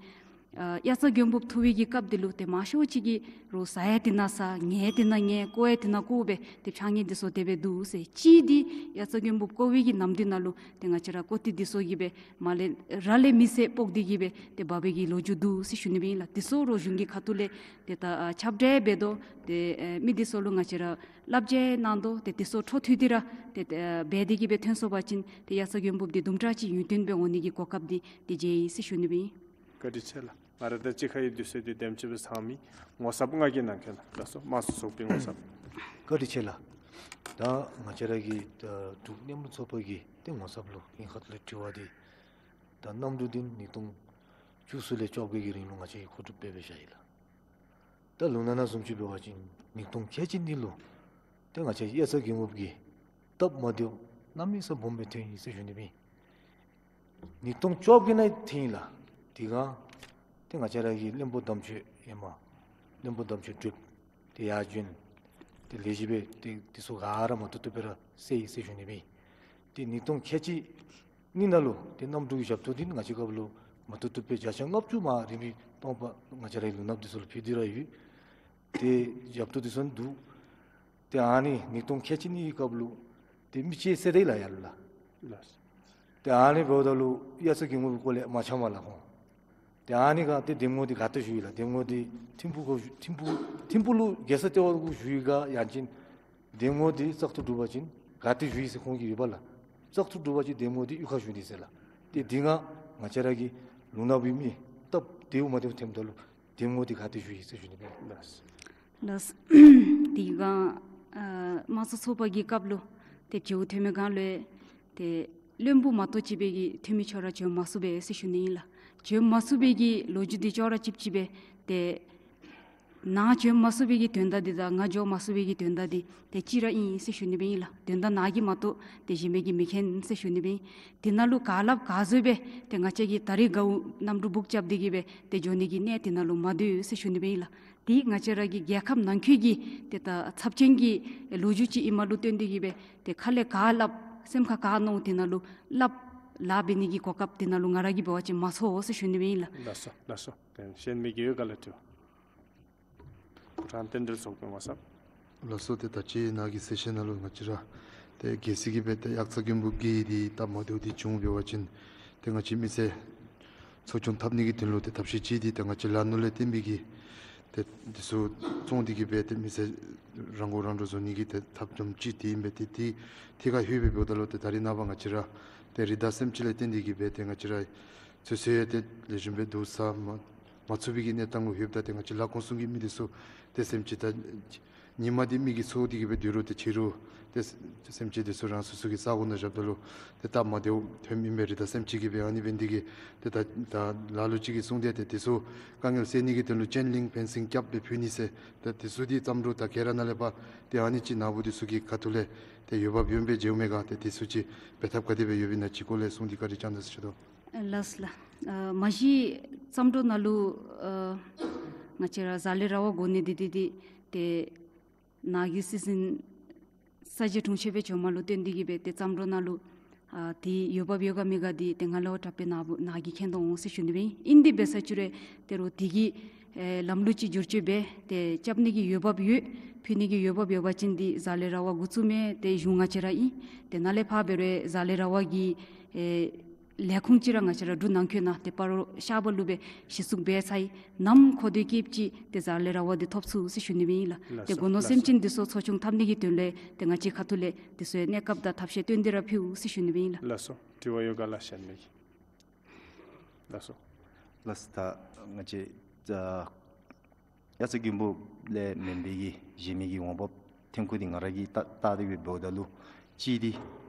ཨ་དབྱར་རྩྭ་དགུན་འབུབ་ཐུབ་པའི་གི་སྐབས་འདི་ལུ་ཏེ་མང་ཤོས་ཅིག་གིས་རོགས་ཟ་ཡང་དེ་ནང་ཟ་ཉལ་ཡང་དེ་ནང་ཉལ་བཀོ་ཡང་དེ་ནང་བཀོ་སྦེ་ཏེ་ཕྱགས་སྙིགས་འདི་ཚུ་དེ་སྦེ་འདུག་ཟེར། གཅིག་འདི་དབྱར་རྩྭ་དགུན་འབུབ་བཀོ་བའི་གི་ནམ་དུས་ནང་ལུ་ཏེ་ང་བཅས་ར་ཀོ་ཏི་འདི་ཚུ་གིས་སྦེ་མར་ལས་ར་ལས་མེ་སྲེག་ཕོག་སྟེ་གི་སྦེ་ཏེ་འབག་པའི་གི་ལོ་རྒྱུས་འདུག་ཟེར་ཞུ་ནི་སྦེ་ཨིན་ལགས། དེ་ཚུ་རོགས་གཞུང་གི་ཁ་ཐུག་ལས་ཏེ་ད་ཨ་ཁྱབ་བསྒྲགས་འབད་དོ། ཏེ་ཨེ་མི་འདི་ཚུ་ལུ་ང་བཅས་ར་བསླབ་བྱ་གནང་དོ། ཏེ་དེ་ཚུ་འཕྲོ་མཐུད་དེ་ར་ཏེ་ཨེ་འབད་དེ་གི་སྦེ་ཐོན་སོང་པ་ཅིན་ཏེ་དབྱར་རྩྭ་དགུན་འབུབ་འདི་དུམ་གྲ་ཅིག་ཡུན་བརྟན་སྦེ་འོང་ནི་གི་གོ་སྐབས་འདི་ཏེ་མཇལ་ཡི་ཟེར་ཞུ་ནི་སྦེ་ཨིན། བཀའ་དྲིན་ཆེ་ལགས། ང་ར་དང་གཅིག་ཁར་ཡང་དུས་ཚོད་འདི་དེམ་ཅིག་སྦེ་ཚང་མི་ངོ་ཚབ་ང་གིས་གནང་གེ་ལགས། ལགས་སོ། དམངས་གཙོ་ཚོགས་པའི་ངོ་ཚབ། བཀའ་དྲིན་ཆེ་ལགས། ད་ང་བཅས་ར་གི་ད་འབྲུག་མཉམ་རུབ་ཚོགས་པ་གི་ཏེ་ངོ་ཚབ་ལུ་ངེའི་ཁ་ཐུག་ལས་དྲི་བ་འདི་ད་གནམ་གྲུ་འདི་ཉིས་སྟོང་བཅུ་གསུམ་ལས་བཅོ་བརྒྱད་ཀྱི་རིང་ལུ་ང་བཅས་ཀྱིས་མཁོ་སྒྲུབ་འབད་འབད་བཞག་ཡི་ལགས། ད་ལུང་ནག་ནང་བཟུམ་ཅིག་འབད་བ་ཅིན་ཉིས་སྟོང་ཁལ་གཅིག་གཉིས་ལུ་ཏེ་ང་བཅས་དབྱར་རྩྭ་དགུན་འབུབ་ཀྱི་སྟབས་མ་བདེཝ་གནམ་མེད་ས་མེད་སྦོམ་སྦེ་ཐོན་ཡི་ཟེར་ཞུ་ནི་སྦེ་ཨིན། ཉིས་སྟོང་བཅོ་བརྒྱད་ནང་ཐོན་ཡི་ལགས། དེ་སྒང་ཏེ་ང་བཅས་ར་གི་བློན་པོ་དམ་ཆོས་ཨེ་མ་བློན་པོ་དམ་ཆོས་གྲུབ་ཏེ་ཡར་བྱོན་ཏེ་ལས་གཞི་སྦེ་ཏེ་དེ་ཚུ་ག་ར་མ་བཏུབ་བཏུབ་སྦེ་ར་སེལ་ཡི་ཟེར་ཞུ་ནི་སྦེ་ཨིན། ཏེ་ཉིས་སྟོང་ཁལ་གཅིག་གཉིས་ནང་ལུ་ཏེ་གནམ་གྲུ་གི་ཞབས་ཏོག་འདི་ང་བཅས་སྐབས་ལུ་མ་བཏུབ་བཏུབ་སྦེ་བརྒྱ་ཆ་ལྔ་བཅུ་མར་རིམ་པས་སྟོང་པ་ང་བཅས་ར་གི་ལུང་ནག་འདི་ཚུ་ལུ་ཕུལ་ཏེ་ར་ཡོད། ཏེ་ཞབས་ཏོག་འདི་ཚུ་འདུག། ཏེ་ཨ་ནི་ཉིས་སྟོང་ཁལ་གཅིག་གཉིས་ཀྱི་སྐབས་ལུ་ཏེ་མི་ཅིག་བསད་དེ་ལགས་ཡར་ལུ་ལགས། ལགས། ཏེ་ཨ་ནི་འབདཝ་ད་ལུ་དབྱར་རྩྭ་དགུན་འབུབ་སྐོར་ལས་མ་འཆམ་པ་ལགས་ཁོང་། ཏེ་ཨ་ནི་སྒང་ཏེ་འདེམས་ངོ་འདི་ག་ཏེ་ཞུ་ཡི་ལགས། འདེམས་ངོ་འདི་ཐིམ་ཕུག་ཁར་ཞུ་ཐིམ་ཕུག་ཐིམ་ཕུག་ལུ་རྒྱལ་ས་ལྟེ་བ་གུ་ཞུ་ཡི་ག་ཡང་ཅིན་འདེམས་ངོ་འདི་བཙག་འཐུ་གྲུབ་པ་ཅིན་ག་ཏེ་ཞུ་ཡི་ཟེར་ཁོང་གིས་ཡོད་པ་ལགས། བཙག་འཐུ་གྲུབ་པ་ཅིན་འདེམས་ངོ་འདི་གཡུས་ཁར་ཞུ་ནི་ཟེར་ལགས། ཏེ་འདི་སྒང་ང་བཅས་ར་གི་ལུང་ནག་པའི་མི་སྟབས་བདེཝ་མ་བདེཝ་ཐོནམ་ད་ལུ་འདེམས་ངོ་འདི་ག་ཏེ་ཞུ་ཡི་ཟེར་ཞུ་ནི་སྦེ་ཨིན། ལགས། ལགས། དེ་སྒང་ཨ་དམངས་གཙོ་ཚོགས་པ་གི་སྐབས་ལུ་ཏེ་བྱེཝ་ཐོན་མི་སྒང་ལུ་ཏེ་བློན་པོ་མ་གཏོགས་ཅིག་སྦེ་གི་འཐུས་མི་ཚུ་ར་བྱོན་མ་ཚུགས་པས་ཟེར་ཞུ་ནི་ཨིན་ལགས། བྱོན་མ་ཚུགས་པའི་གི་ལོ་རྒྱུས་འདི་ཅོག་ར་གཅིགཔ་ཅིག་སྦེ་ཏེ་ནཱ་བྱོན་མ་ཚུགས་པའི་གི་དོན་དག་འདི་དང་ང་འགྱོ་མ་ཚུགས་པའི་གི་དོན་དག་འདི་ཏེ་གཅིག་ར་ཨིན་ཟེར་ཞུ་ནི་སྦེ་ཨིན་ལགས། དོན་དག་ནཱ་གིས་མ་གཏོགས་ཏེ་གཞན་མི་གིས་མི་མཁྱེན་ཟེར་ཞུ་ནི་སྦེ་ཨིན། དེ་ནང་ལུ་ག་སླབ་ག་བཟོ་སྦེ་ཏེ་ང་བཅས་ཀྱིས་ད་རིས་དགའཝ་གནམ་གྲུ་བུག་རྐྱབ་སྟེ་གི་སྦེ་ཏེ་འགྱོ་ནི་གི་གནས་དེ་ནང་ལུ་མ་སྡོད་ཟེར་ཞུ་ནི་སྦེ་ཨིན་ལགས། འདི་ང་བཅས་ར་གི་རྒྱལ་ཁབ་ནང་འཁོད་ཀྱི་ཏེ་ད་ཚབས་ཆེན་གྱི་ལོ་རྒྱུས་ཅིག་ཨིནམ་ལུ་བརྟེན་ཏེ་གིས་སྦེ་ཏེ་ཁ་ལས་ག་སླབ་སེམས་ཁར་ག་མནོ་དེ་ནང་ལུ་སླབ་ལཱ་འབད་ནི་གི་གོ་སྐབས་དེ་ནང་ལུ་ང་ར་གིས་འབད་བ་ཅིན་མ་ཚོར་ཟེར་ཞུ་ནི་ཨིན་ལགས། ལགས་སོ་ལགས་སོ། ཏེ་གཞན་མི་གིས་ཡོད་ག་ལགས་དྲི་བ། ཕོ་བྲང་རྟེན་འབྲེལ་ཚོགས་པའི་ངོ་ཚབ། ལགས་སོ། ཏེ་ད་ཅི་ནཱ་གི་སེ་ཤན་ནང་ལུ་ང་བཅས་ར་ཏེ་གལ་སྲིད་ཀྱི་སྦེ་ཏེ་དབྱར་རྩྭ་དགུན་འབུབ་ཀྱི་འདི་སྟབས་མ་བདེཝ་འདི་བྱུང་འབད་བ་ཅིན་ཏེ་ང་བཅས་མི་སེར་ཚོགས་ཆུང་འཐབ་ནི་གི་དོན་ལུ་ཏེ་ཐབས་ཤེས་ཅིག་འདི་ཏེ་ང་བཅས་ལ་ནོར་ལས་བརྟེན་པའི་གི་ཏེ་འདི་ཚུ་བཙོང་སྟེ་གིས་སྦེ་ཏེ་མི་སེར་རང་མགོ་རང་འདྲོངས་བཟོ་ནི་གི་ཏེ་ཐབས་ལམ་ཅིག་འདི་ཨིན་པས། ཏེ་འདི་ཐད་ཁར་ལྷོད་སྦེ་འབདཝ་ད་ལུ་ཏེ་ད་རིས་ནངས་པ་ང་བཅས་ར་ཏེ་རི་དྭགས་སེམས་ཅན་ལས་བརྟེན་ཏེ་གིས་སྦེ་ཏེ་ང་བཅས་ར་ཚོད་བསྲེ་ཡང་ཏེ་ལེགས་ཤོམ་སྦེ་བསྡུ་ས་མ་མ་ཚུགས་པའི་གི་གནས་སྟངས་ལུ་ལྷོདཔ་ད་ཏེ་ང་བཅས་ལ་ཁོང་སོང་གི་མི་འདི་ཚུ་ཏེ་སེམས་ཅན་ད་ཉིན་མ་འདི་མི་གིས་འཚོ་སྟེ་གིས་སྦེ་སྡོད་རུང་ཏེ་ཕྱི་རུ་ཏེ་སེམས་ཅན་འདི་ཚུ་རང་སོ་སོ་གི་ས་གོ་ནང་བཞགཔ་ད་ལུ་ཏེ་སྟབས་མ་བདེཝ་ཐོནམ་ཨིན་པས། རི་དྭགས་སེམས་ཅན་གྱིས་སྦེ། ཨ་ནི་འབད་ནི་འདི་གིས་ཏེ་ད་ད་ལ་ལུ་ཅིག་གིས་གསུངས་ཏེ་ཏེ་འདི་ཚུ་དཀའ་ངལ་སེལ་ནི་གི་དོན་ལུ་ཅེན་ལིང་ཕེན་སིང་རྐྱབ་སྦེ་ཕུལ་ནི་ཟེར་ཏེ་འདི་ཚུ་འདི་བརྩམ་འགྲུལ་ད་ག་ར་ནཱ་ལས་ཕར་ཏེ་ཨ་ནི་ཅིག་ནཱ་བུ་འདི་ཚུ་གི་ཁ་ཐུག་ལས་ཏེ་འོས་འབབ་ཡོདཔ་སྦེ་མཇལཝ་མས་ག། ཏེ་འདི་ཚུ་ཅིག་འབད་ཐབས་ག་དེ་སྦེ་ཡོདཔ་ཨིན་ན་ཅིག་སྐོར་ལས་གསུང་སྟེ་བཀའ་དྲིན་བསྐྱང་གནང་ཟེར་ཞུ་དོ། ལགས་ལགས། ཨ་མ་གཞི་བརྩམ་འགྲུལ་ནང་ལུ་ཨ་ང་བཅས་ར་ཟ་ལེ་ར་བ་དགོ་ནི་འདི་འདི་འདི་ཏེ་ནཱ་གི་སི་ཛིན་ས་བཅད་གྲོང་ཁྱེར་སྦེ་བྱོནམ་ལུ་བརྟེན་ཏེ་གིས་སྦེ་ཏེ་བརྩམ་འགྲུལ་ནང་ལུ་ཨ་འདི་འོས་འབབ་ཡོད་ག་མེད་ག་འདི་ཏེ་ང་ལུ་དྲག་པས་ནཱ་བུ་ནཱ་གིས་མཁྱེན་དོ་འོང་ཟེར་ཞུ་ནི་སྦེ་ཨིན། ཨིན་འདི་འབད་ས་ཅིག་རུང་ཏེ་རོགས་འདི་གི་ཨེ་ལམ་ལུགས་ཅིག་བསྒྱུར་བཅོས་འབད་དེ་རྐྱབ་ནི་གི་འོས་འབབ་ཡོད་ཕུལ་ནི་གི་འོས་འབབ་ཡོད་པ་ཅིན་འདི་ཟ་ལེ་ར་བ་འགོ་བཙུགས་མི་ཏེ་གཞུང་ང་བཅས་ར་ཨིན། ཏེ་ནཱ་ལས་ཕར་འབད་རུང་ཟ་ལེ་ར་བ་གི་ཨེ་ལས་ཁུངས་ཅིག་ར་ང་བཅས་ར་འབྲུག་ནང་འཁོད་ནང་ཏེ་སྤ་རོ་ཤར་པ་ལུ་སྦེ་གཞི་བཙུགས་འབད་ཚར་ཡི། ནམ་གོ་དེ་སྐྱེཝ་ཅིག་ཏེ་ཟ་ལེ་ར་བ་འདི་ཐོབ་ཚུགས་ཟེར་ཞུ་ནི་སྦེ་ཨིན་ལགས། ལགས་ཏེ་སོ་སྒོ་ནོར་ལགས་སེམས་ཅན་འདི་ཚུ་ཚོགས་ཆུང་འཐབ་ནི་གི་དོན་ལས་ཏེ་ང་བཅས་ཁ་ཐུག་ལས་འདི་ཚུ་གནས་སྐབས་དང་ཐབས་ཤེས་བཏོན་ཏེ་ར་ཕུལ་ཟེར་ཞུ་ནི་སྦེ་ཨིན་ལགས། ལགས་སོ། དྲི་བ་ཡོད་ག་ལགས་གཞན་མི་གིས། ལགས་སོ། ལགས་ད་ང་བཅས་ཨ་དབྱར་རྩྭ་དགུན་འབུབ་ལས་མེན་པའི་གི་གཞན་མི་གི་འོས་འབབ་ཐོན་ཁུངས་འདི་ང་ར་གིས་བལྟ་བལྟ་སྟེ་སྦེ་འབདཝ་ད་ལུ་གཅིག་འདི་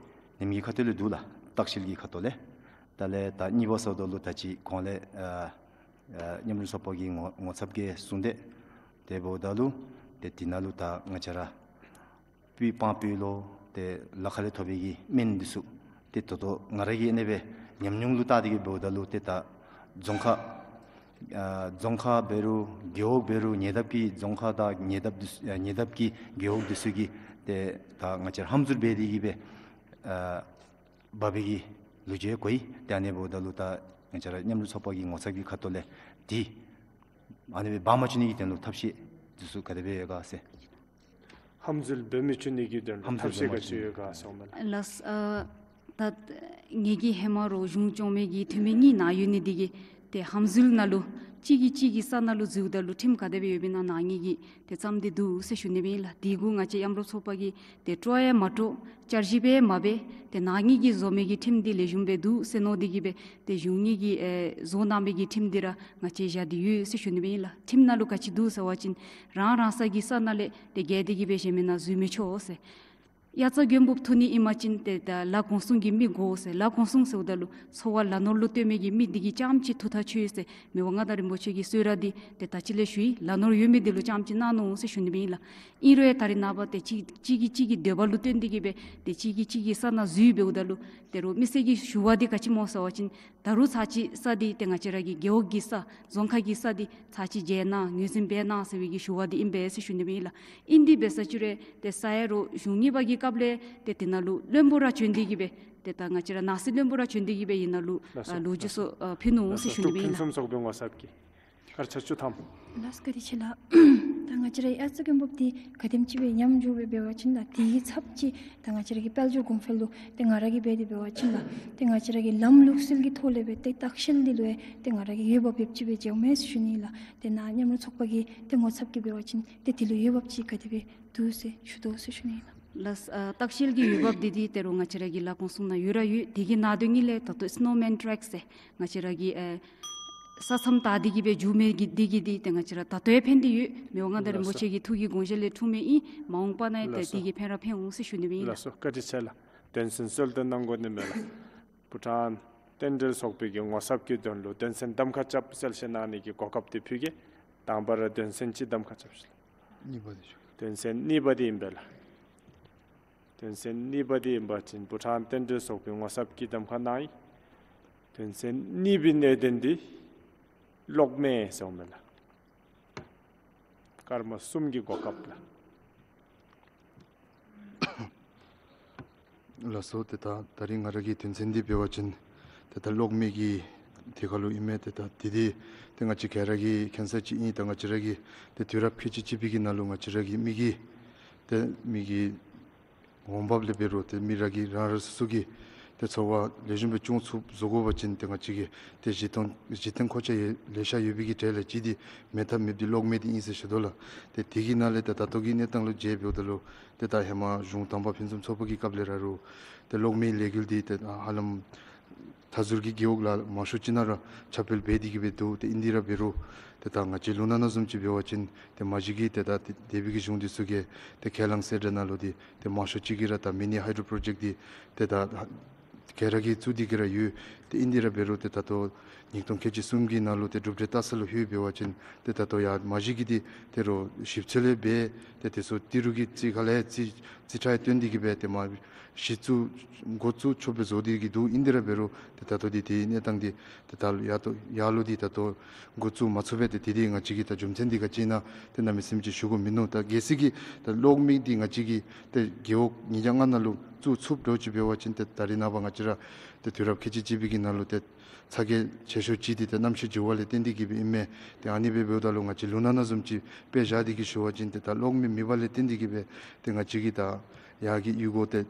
ཉིནམ་གི་ཁ་ཐུག་ལས་འདུག་ལགས། ལྟ་བཤལ་གྱི་ཁ་ཐུག་ལས། ད་ལས་ད་གཉིས་པ་ཟེརཝ་ད་ལུ་ད་ཅི་གོང་ལས་ཨ་ཨ་མཉམ་རུབ་ཚོགས་པ་གི་ངོ་ངོ་ཚབ་ཀྱིས་གསུངས་ཏེ་དེ་འབདཝ་ད་ལུ་ཏེ་འདི་ནང་ལུ་ད་ང་བཅས་ར་སྤུས་དཔང་སྤུས་ལོ་ཏེ་ལ་ཁ་ལས་ཐོབ་པའི་གི་སྨན་འདི་ཚུ་ཏེ་ད་ལྟོ་ང་ར་གིས་ཨ་ནི་སྦེ་ཉམས་མྱོང་ལུ་བལྟ་སྟེ་གིས་འབདཝ་ད་ལུ་ཏེ་ད་རྫོང་ཁག་ཨ་རྫོང་ཁག་འབད་རུང་རྒེད་འོག་འབད་རུང་ཉེ་འདབས་ཀྱི་རྫོང་ཁག་དང་ཉེ་འདབས་འདི་ཚུ་ཨ་ཉེ་འདབས་ཀྱི་རྒེད་འོག་འདི་ཚུ་གིས་ཏེ་ད་ང་བཅས་ར་ཧམ་འཛུལ་འབད་དེ་གིས་སྦེ་ཨ་འབག་པའི་གི་ལོ་རྒྱུས་གོ་ཡི། ཏེ་ཨ་ནི་འབདཝ་ད་ལུ་ད་ང་བཅས་ར་མཉམ་རུབ་ཚོགས་པ་གི་ངོ་ཚབ་ཀྱི་ཁ་ཐུག་ལས་འདི་ཨ་ནི་སྦེ་འབག་མ་བཅུག་ནི་གི་དོན་ལུ་ཐབས་ཤེས་འདི་ཚུ་ག་དེ་སྦེ་ཡོད་ག་ཟེར། ཧམ་འཛུལ་འབད་མི་བཅུག་ནི་གི་དོན་ལུ་ཧམ་འཛུལ་ཐབས་ཤེས་འབད་མ་ག་ཅི་བཅུག་ཡོད་ག་ཟེར་མས་ལགས། ལགས་ཨ་ད་ངེ་གི་ཧེ་མ་རོགས་གཞུང་སྐྱོང་མི་གི་འཐུས་མི་གཉིས་ནཱ་ཡོད་ནི་འདི་གིས་ཏེ་ཧམ་འཛུལ་ནང་ལུ་གཅིག་གིས་གཅིག་གི་ས་ནང་ལུ་འཛུལཝ་ད་ལུ་ཁྲིམས་ག་དེ་སྦེ་ཡོདཔ་ཨིན་ན་ནཱ་ངེ་གིས་ཏེ་བརྩམས་ཏེ་འདུག་ཟེར་ཞུ་ནི་སྦེ་ཨིན་ལགས། དེ་གུ་ང་བཅས་མཉམ་རུབ་ཚོགས་པ་གིས་ཏེ་སྤྲོ་ཡང་མ་སྤྲོ་བསྐྱར་ཞིབ་ཡང་མ་འབད། ཏེ་ནཱ་ངེ་གིས་བཟོ་མི་གི་ཁྲིམས་འདི་ལེགས་ཤོམ་སྦེ་འདུག་ཟེར་མནོ་སྟེ་གིས་སྦེ་ཏེ་གཞུང་ངེ་གིས་ཨེ་བཟོ་གནང་མི་གི་ཁྲིམས་འདི་ར་ང་བཅས་བཞག་སྟེ་ཡོད་ཟེར་ཞུ་ནི་སྦེ་ཨིན་ལགས། ཁྲིམས་ནང་ལུ་ག་ཅི་འདུག་ཟེར་བ་ཅིན་རང་རང་སོ་གི་ས་ནང་ལས་ཏེ་བརྒལ་ཏེ་གིས་སྦེ་གཞན་མི་ནང་འཛུལ་མི་ཆོག་ཟེར། དབྱར་རྩྭ་དགུན་འབུབ་ཐོན་ནི་ཨིན་པ་ཅིན་ཏེ་ད་ལ་གུང་སེང་གི་མི་དགོ་ཟེར། ལ་གུང་སེང་ཟེརཝ་ད་ལུ་འཚོ་བ་ལ་ནོར་ལུ་བཏོན་མི་གི་མི་འདི་གིས་རྐྱངམ་ཅིག་ཐུགས་ཐག་ཆོད་ཟེར་མི་དབང་མངའ་བདག་རིན་པོ་ཆེ་གིས་གསོལ་རས་འདི་ཏེ་ད་ཅི་ལས་ཞུ་ཡི། ལ་ནོར་ཡོད་མི་འདི་ལུ་རྐྱངམ་ཅིག་གནང་ནུག་ཟེར་ཞུ་ནི་སྦེ་ཨིན་ལགས། ཨིན་རུང་ད་རིས་ནངས་པ་ཏེ་གཅིག་གཅིག་གིས་གཅིག་གི་འདོད་པ་ལུ་བརྟེན་ཏེ་གིས་སྦེ་ཏེ་གཅིག་གིས་གཅིག་གི་ས་ནང་འཛུལ་འབདཝ་ད་ལུ་ཏེ་རོགས་མི་སེར་གྱི་ཞུ་བ་འདི་ག་ཅི་སྨོ་ཟེར་བ་ཅིན་ད་རུང་ཚར་གཅིག་ས་འདི་ཏེ་ང་བཅས་ར་གི་རྒེད་འོག་གི་ས་རྫོང་ཁག་གི་ས་འདི་ཚར་གཅིག་མཇལ་གནང་ངོས་འཛིན་འབད་གནང་ཟེར་བའི་གི་ཞུ་བ་འདི་ཨིན་པས་ཟེར་ཞུ་ནི་སྦེ་ཨིན་ལགས། ཨིན་འདི་འབད་ས་ཅིག་རུང་ཏེ་ས་ཡ་རོགས་གཞུང་གཉིས་པ་གི་སྐབས་ལས་ཏེ་དེ་ནང་ལུ་བློན་པོ་ར་བྱོན་ཏེ་གིས་སྦེ་ཏེ་ད་ང་བཅས་ར་ནང་སྲིད་བློན་པོ་ར་བྱོན་ཏེ་གིས་སྦེ་ཨིན་ནཱ་ལུ་ལགས་སོ། ཨ་ལོ་རྒྱུས་ཚུ་ཨ་ཕུལ་ནུག་ཟེར་ཞུ་ནི་སྦེ་ཨིན་ལགས། ཕུན་སུམ་ཚོགས་པའི་ངོ་ཚབ་ཀྱིས་སྐར་ཆ་བཅུ་ཐམ། ལགས་བཀའ་དྲིན་ཆེ་ལགས། ད་ང་བཅས་ར་དབྱར་རྩྭ་དགུན་འབུབ་འདི་ག་དེམ་ཅིག་སྦེ་ཉམས་འགྱོ་སྦེ་འབད་བ་ཅིན་ལགས་དེ་གི་ཚབ་ཅིག་ད་ང་བཅས་ར་གི་དཔལ་འབྱོར་གོང་འཕེལ་ལུ་ཏེ་ང་ར་གིས་འབད་དེ་འབད་བ་ཅིན་ལགས་ཏེ་ང་བཅས་ར་གི་ལམ་ལུགས་སྲོལ་གྱི་ཐོག་ལས་སྦེ་ཏེ་ལྟ་བཤལ་འདི་ལུ་ཡང་ཏེ་ང་ར་གིས་འོས་འབབ་ཡོདཔ་ཅིག་སྦེ་མཇལཝ་མས་ཟེར་ཞུ་ནི་ལགས། ཏེ་ནཱ་མཉམ་རུབ་ཚོགས་པ་གི་ཏེ་ངོ་ཚབ་ཀྱིས་འབད་བ་ཅིན་ཏེ་དེ་ལུ་འོས་འབབ་ཅིག་ག་དེ་སྦེ་འདུག་ཟེར་ཞུ་དོ་ཟེར་ཞུ་ནི་ལགས། ལགས་ཨ་ལྟ་བཤལ་གྱི་འོས་འབབ་འདི་འདི་ཏེ་རོགས་ང་བཅས་ར་གི་ལ་གུང་སེང་ནང་ཡོད་ར་ཡོད། དེ་གི་ནང་དོན་ཉིད་ལས་ད་ལྟོ་སི་ནོ་མེན་ཊེ་རེཀ་ཟེར་ང་བཅས་ར་གི་ཨ་ས་མཚམས་བདའ་སྟེ་གིས་སྦེ་འགྱོ་མི་གི་འདི་གི་འདི་ཏེ་ང་བཅས་ར་ད་ལྟོ་ཡང་ཕན་ཏེ་ཡོད། མི་དབང་མངའ་བདག་རིན་པོ་ཆེ་གི་ཐུགས་ཀྱི་དགོངས་བཞེད་ལས་འཁྲུངས་མི་ཨིན། མ་འོངས་པ་ནང་ཡང་ཏེ་ལགས་སོ། དེ་གིས་ཕན་ར་ཕན་འོང་ཟེར་ཞུ་ནི་སྦེ་ཨིན་ལགས། ལགས་སོ། བཀའ་དྲིན་ཆེ་ལགས། དོན་ཚན་གསལ་སྟོན་གནང་དགོ་ནི་མས་ལགས། ཕོ་བྲང་རྟེན་འབྲེལ་ཚོགས་པའི་གི་ངོ་ཚབ་ཀྱི་དོན་ལུ་དོན་ཚན་གདམ་ཁ་རྐྱབ་གསལ་བཤད་གནང་ནི་གི་གོ་སྐབས་འདི་ཕུལ་གེ། དང་པ་ར་དོན་ཚན་ཅིག་གདམ་ཁ་རྐྱབ་ཤིག་ལགས། གཉིས་པ་འདི་ཞུ། དོན་ཚན་གཉིས་པ་འདི་ཨིན་པས་ལགས། དོན་ཚན་གཉིས་པ་འདི་ཨིན་པ་ཅིན་ཕོ་བྲང་རྟེན་འབྲེལ་ཚོགས་པའི་ངོ་ཚབ་ཀྱིས་གདམ་ཁ་གནང་ཡི། དོན་ཚན་གཉིས་པའི་གནད་དོན་འདི་གློག་མེ་ཟེརཝ་མས་ལགས། སྐར་མ་གསུམ་གྱི་གོ་སྐབས་ལགས། ལགས་སོ། ཏེ་ད་ད་རིས་ང་ར་གི་དོན་ཚན་འདི་འབད་བ་ཅིན་ཏེ་ད་གློག་མེ་གི་ཐད་ཁར་ལུ་ཨིན་མས། ཏེ་ད་དེ་འདི་ཏེ་ང་བཅས་ག་ར་གིས་མཁྱེན་གསལ་ཅིག་ཨིན། ད་ང་བཅས་ར་གི་ཏེ་དུས་རབས་ཁལ་གཅིག་གཅིག་པའི་གི་ནང་ལུ་ང་བཅས་ར་གི་མི་གི་ཏེ་མི་གི་འོང་འབབ་ལས་འབད་རུང་ཏེ་མི་ར་གིས་རང་རང་སོ་སོ་གི་ཏེ་འཚོ་བ་ལེགས་ཤོམ་སྦེ་སྐྱོང་ཚུགསཔ་བཟོ་དགོ་པ་ཅིན་ཏེ་ང་བཅས་ཀྱི་ཏེ་གཞི་རྟེན་གཞི་རྟེན་མཁོ་ཆས་ལེ་ཤ་ཡོད་པའི་གི་གྲས་ལས་གཅིག་འདི་མེད་ཐབས་མེདཔ་འདི་གློག་མེ་འདི་ཨིན་ཟེར་ཞུ་དོ་ལགས། ཏེ་དེ་གི་ནང་ལས་ཏེ་ད་ལྟོ་གི་གནས་སྟངས་ལུ་མཇལ་འབདཝ་ད་ལུ་ཏེ་ད་ཧེ་མ་གཞུང་དང་པ་ཕུན་སུམ་ཚོགས་པ་གི་སྐབས་ལས་ར་རུང་ཏེ་གློག་མེའི་ལས་འགུལ་འདི་ཏེ་ཧ་ལམ་མཐའ་ཟུར་གྱི་རྒེད་འོག་ལུ་མང་ཤོས་ཅིག་ནང་ར་ཁྱབ་སྤེལ་འབད་དེ་གི་སྦེ་འདུག། ཏེ་ཨིན་དེ་ར་འབད་རུང་ཏེ་ད་ང་བཅས་ལུང་ནག་ནང་བཟུམ་ཅིག་འབད་བ་ཅིན་ཏེ་མ་གཞི་གིས་ཏེ་ད་ཏེ་འདས་པའི་གི་གཞུང་འདི་ཚུ་གིས་ཏེ་ཁས་བླངས་གསལ་བསྒྲགས་ནང་ལུ་འདི་ཏེ་མང་ཤོས་ཅིག་གིས་ར་ད་མི་ནི་ཧའི་ཌྲོ་པྲོ་ཇེཀཊ་འདི་ཏེ་ད་ག་ར་གིས་བཙུགས་ཏེ་གི་ར་ཡོད། ཏེ་ཨིན་དེ་ར་འབད་རུང་ཏེ་ད་ལྟོ་ཉིས་སྟོང་ཁལ་གཅིག་གསུམ་གྱི་ནང་ལུ་ཏེ་གྲུབ་འབྲས་བལྟ་ས་ལུ་ལྷོད་འབད་བ་ཅིན་ཏེ་ད་ལྟོ་ཡར་མ་གཞི་གི་འདི་ཏེ་རོགས་ཞིབ་འཚོལ་ལས་འབད་ཏེ་དེ་ཚུ་ཏི་རུ་གི་རྩིས་ཁ་ལས་རྩིས་རྩིས་ཁྲ་ཡང་བཏོན་ཏེ་གི་སྦེ་ཏེ་མ་གཞི་བཙུགས་འགོ་བཙུགས་ཆོགཔ་སྦེ་བཟོ་སྟེ་གི་འདུག། ཨིན་དེ་ར་འབད་རུང་ཏེ་ད་ལྟོ་འདི་དེའི་གནས་སྟངས་འདི་ཏེ་ད་ཡར་ལྟོ་ཡར་ལུ་འདི་ད་ལྟོ་འགོ་བཙུགས་མ་ཚུགས་པས། ཏེ་དེ་འདི་ང་བཅས་ཀྱིས་ད་རྒྱུ་མཚན་འདི་ག་ཅི་ཨིན་ན་ཏེ་གནམ་མེད་ས་མེད་ཅིག་ཞུ་དགོཔ་མིན་ནུག། ད་གལ་སྲིད་ཀྱི་ད་གློག་མེ་འདི་ང་བཅས་ཀྱི་ཏེ་རྒེད་འོག་ཉིས་བརྒྱ་ལྔ་ནང་ལུ་བཙུགས་ཚུགསཔ་འདྲཝ་ཅིག་འབད་བ་ཅིན་ཏེ་ད་རེས་ནངས་པ་ང་བཅས་ར་ཏེ་དུས་རབས་ཁལ་གཅིག་གཅིག་པའི་གི་ནང་ལུ་ཏེ་ཚ་གྱང་ཆེ་ཤོས་ཅིག་འདི་ཏེ་གནམ་གཤིས་འགྱུར་བ་ལས་བརྟེན་ཏེ་གི་སྦེ་ཨིན་མས། ཏེ་ཨ་ནི་སྦེ་འབདཝ་ད་ལུ་ང་བཅས་ལུང་ནག་ནང་བཟུམ་ཅིག་དཔེ་བཞག་སྟེ་གི་ཞུ་བ་ཅིན་ཏེ་ད་གློག་མེ་མེདཔ་ལས་བརྟེན་ཏེ་གི་སྦེ་ཏེ་ང་བཅས་ཀྱི་ད་ཡར་གྱི་གཡུས་སྒོ་ཏེ་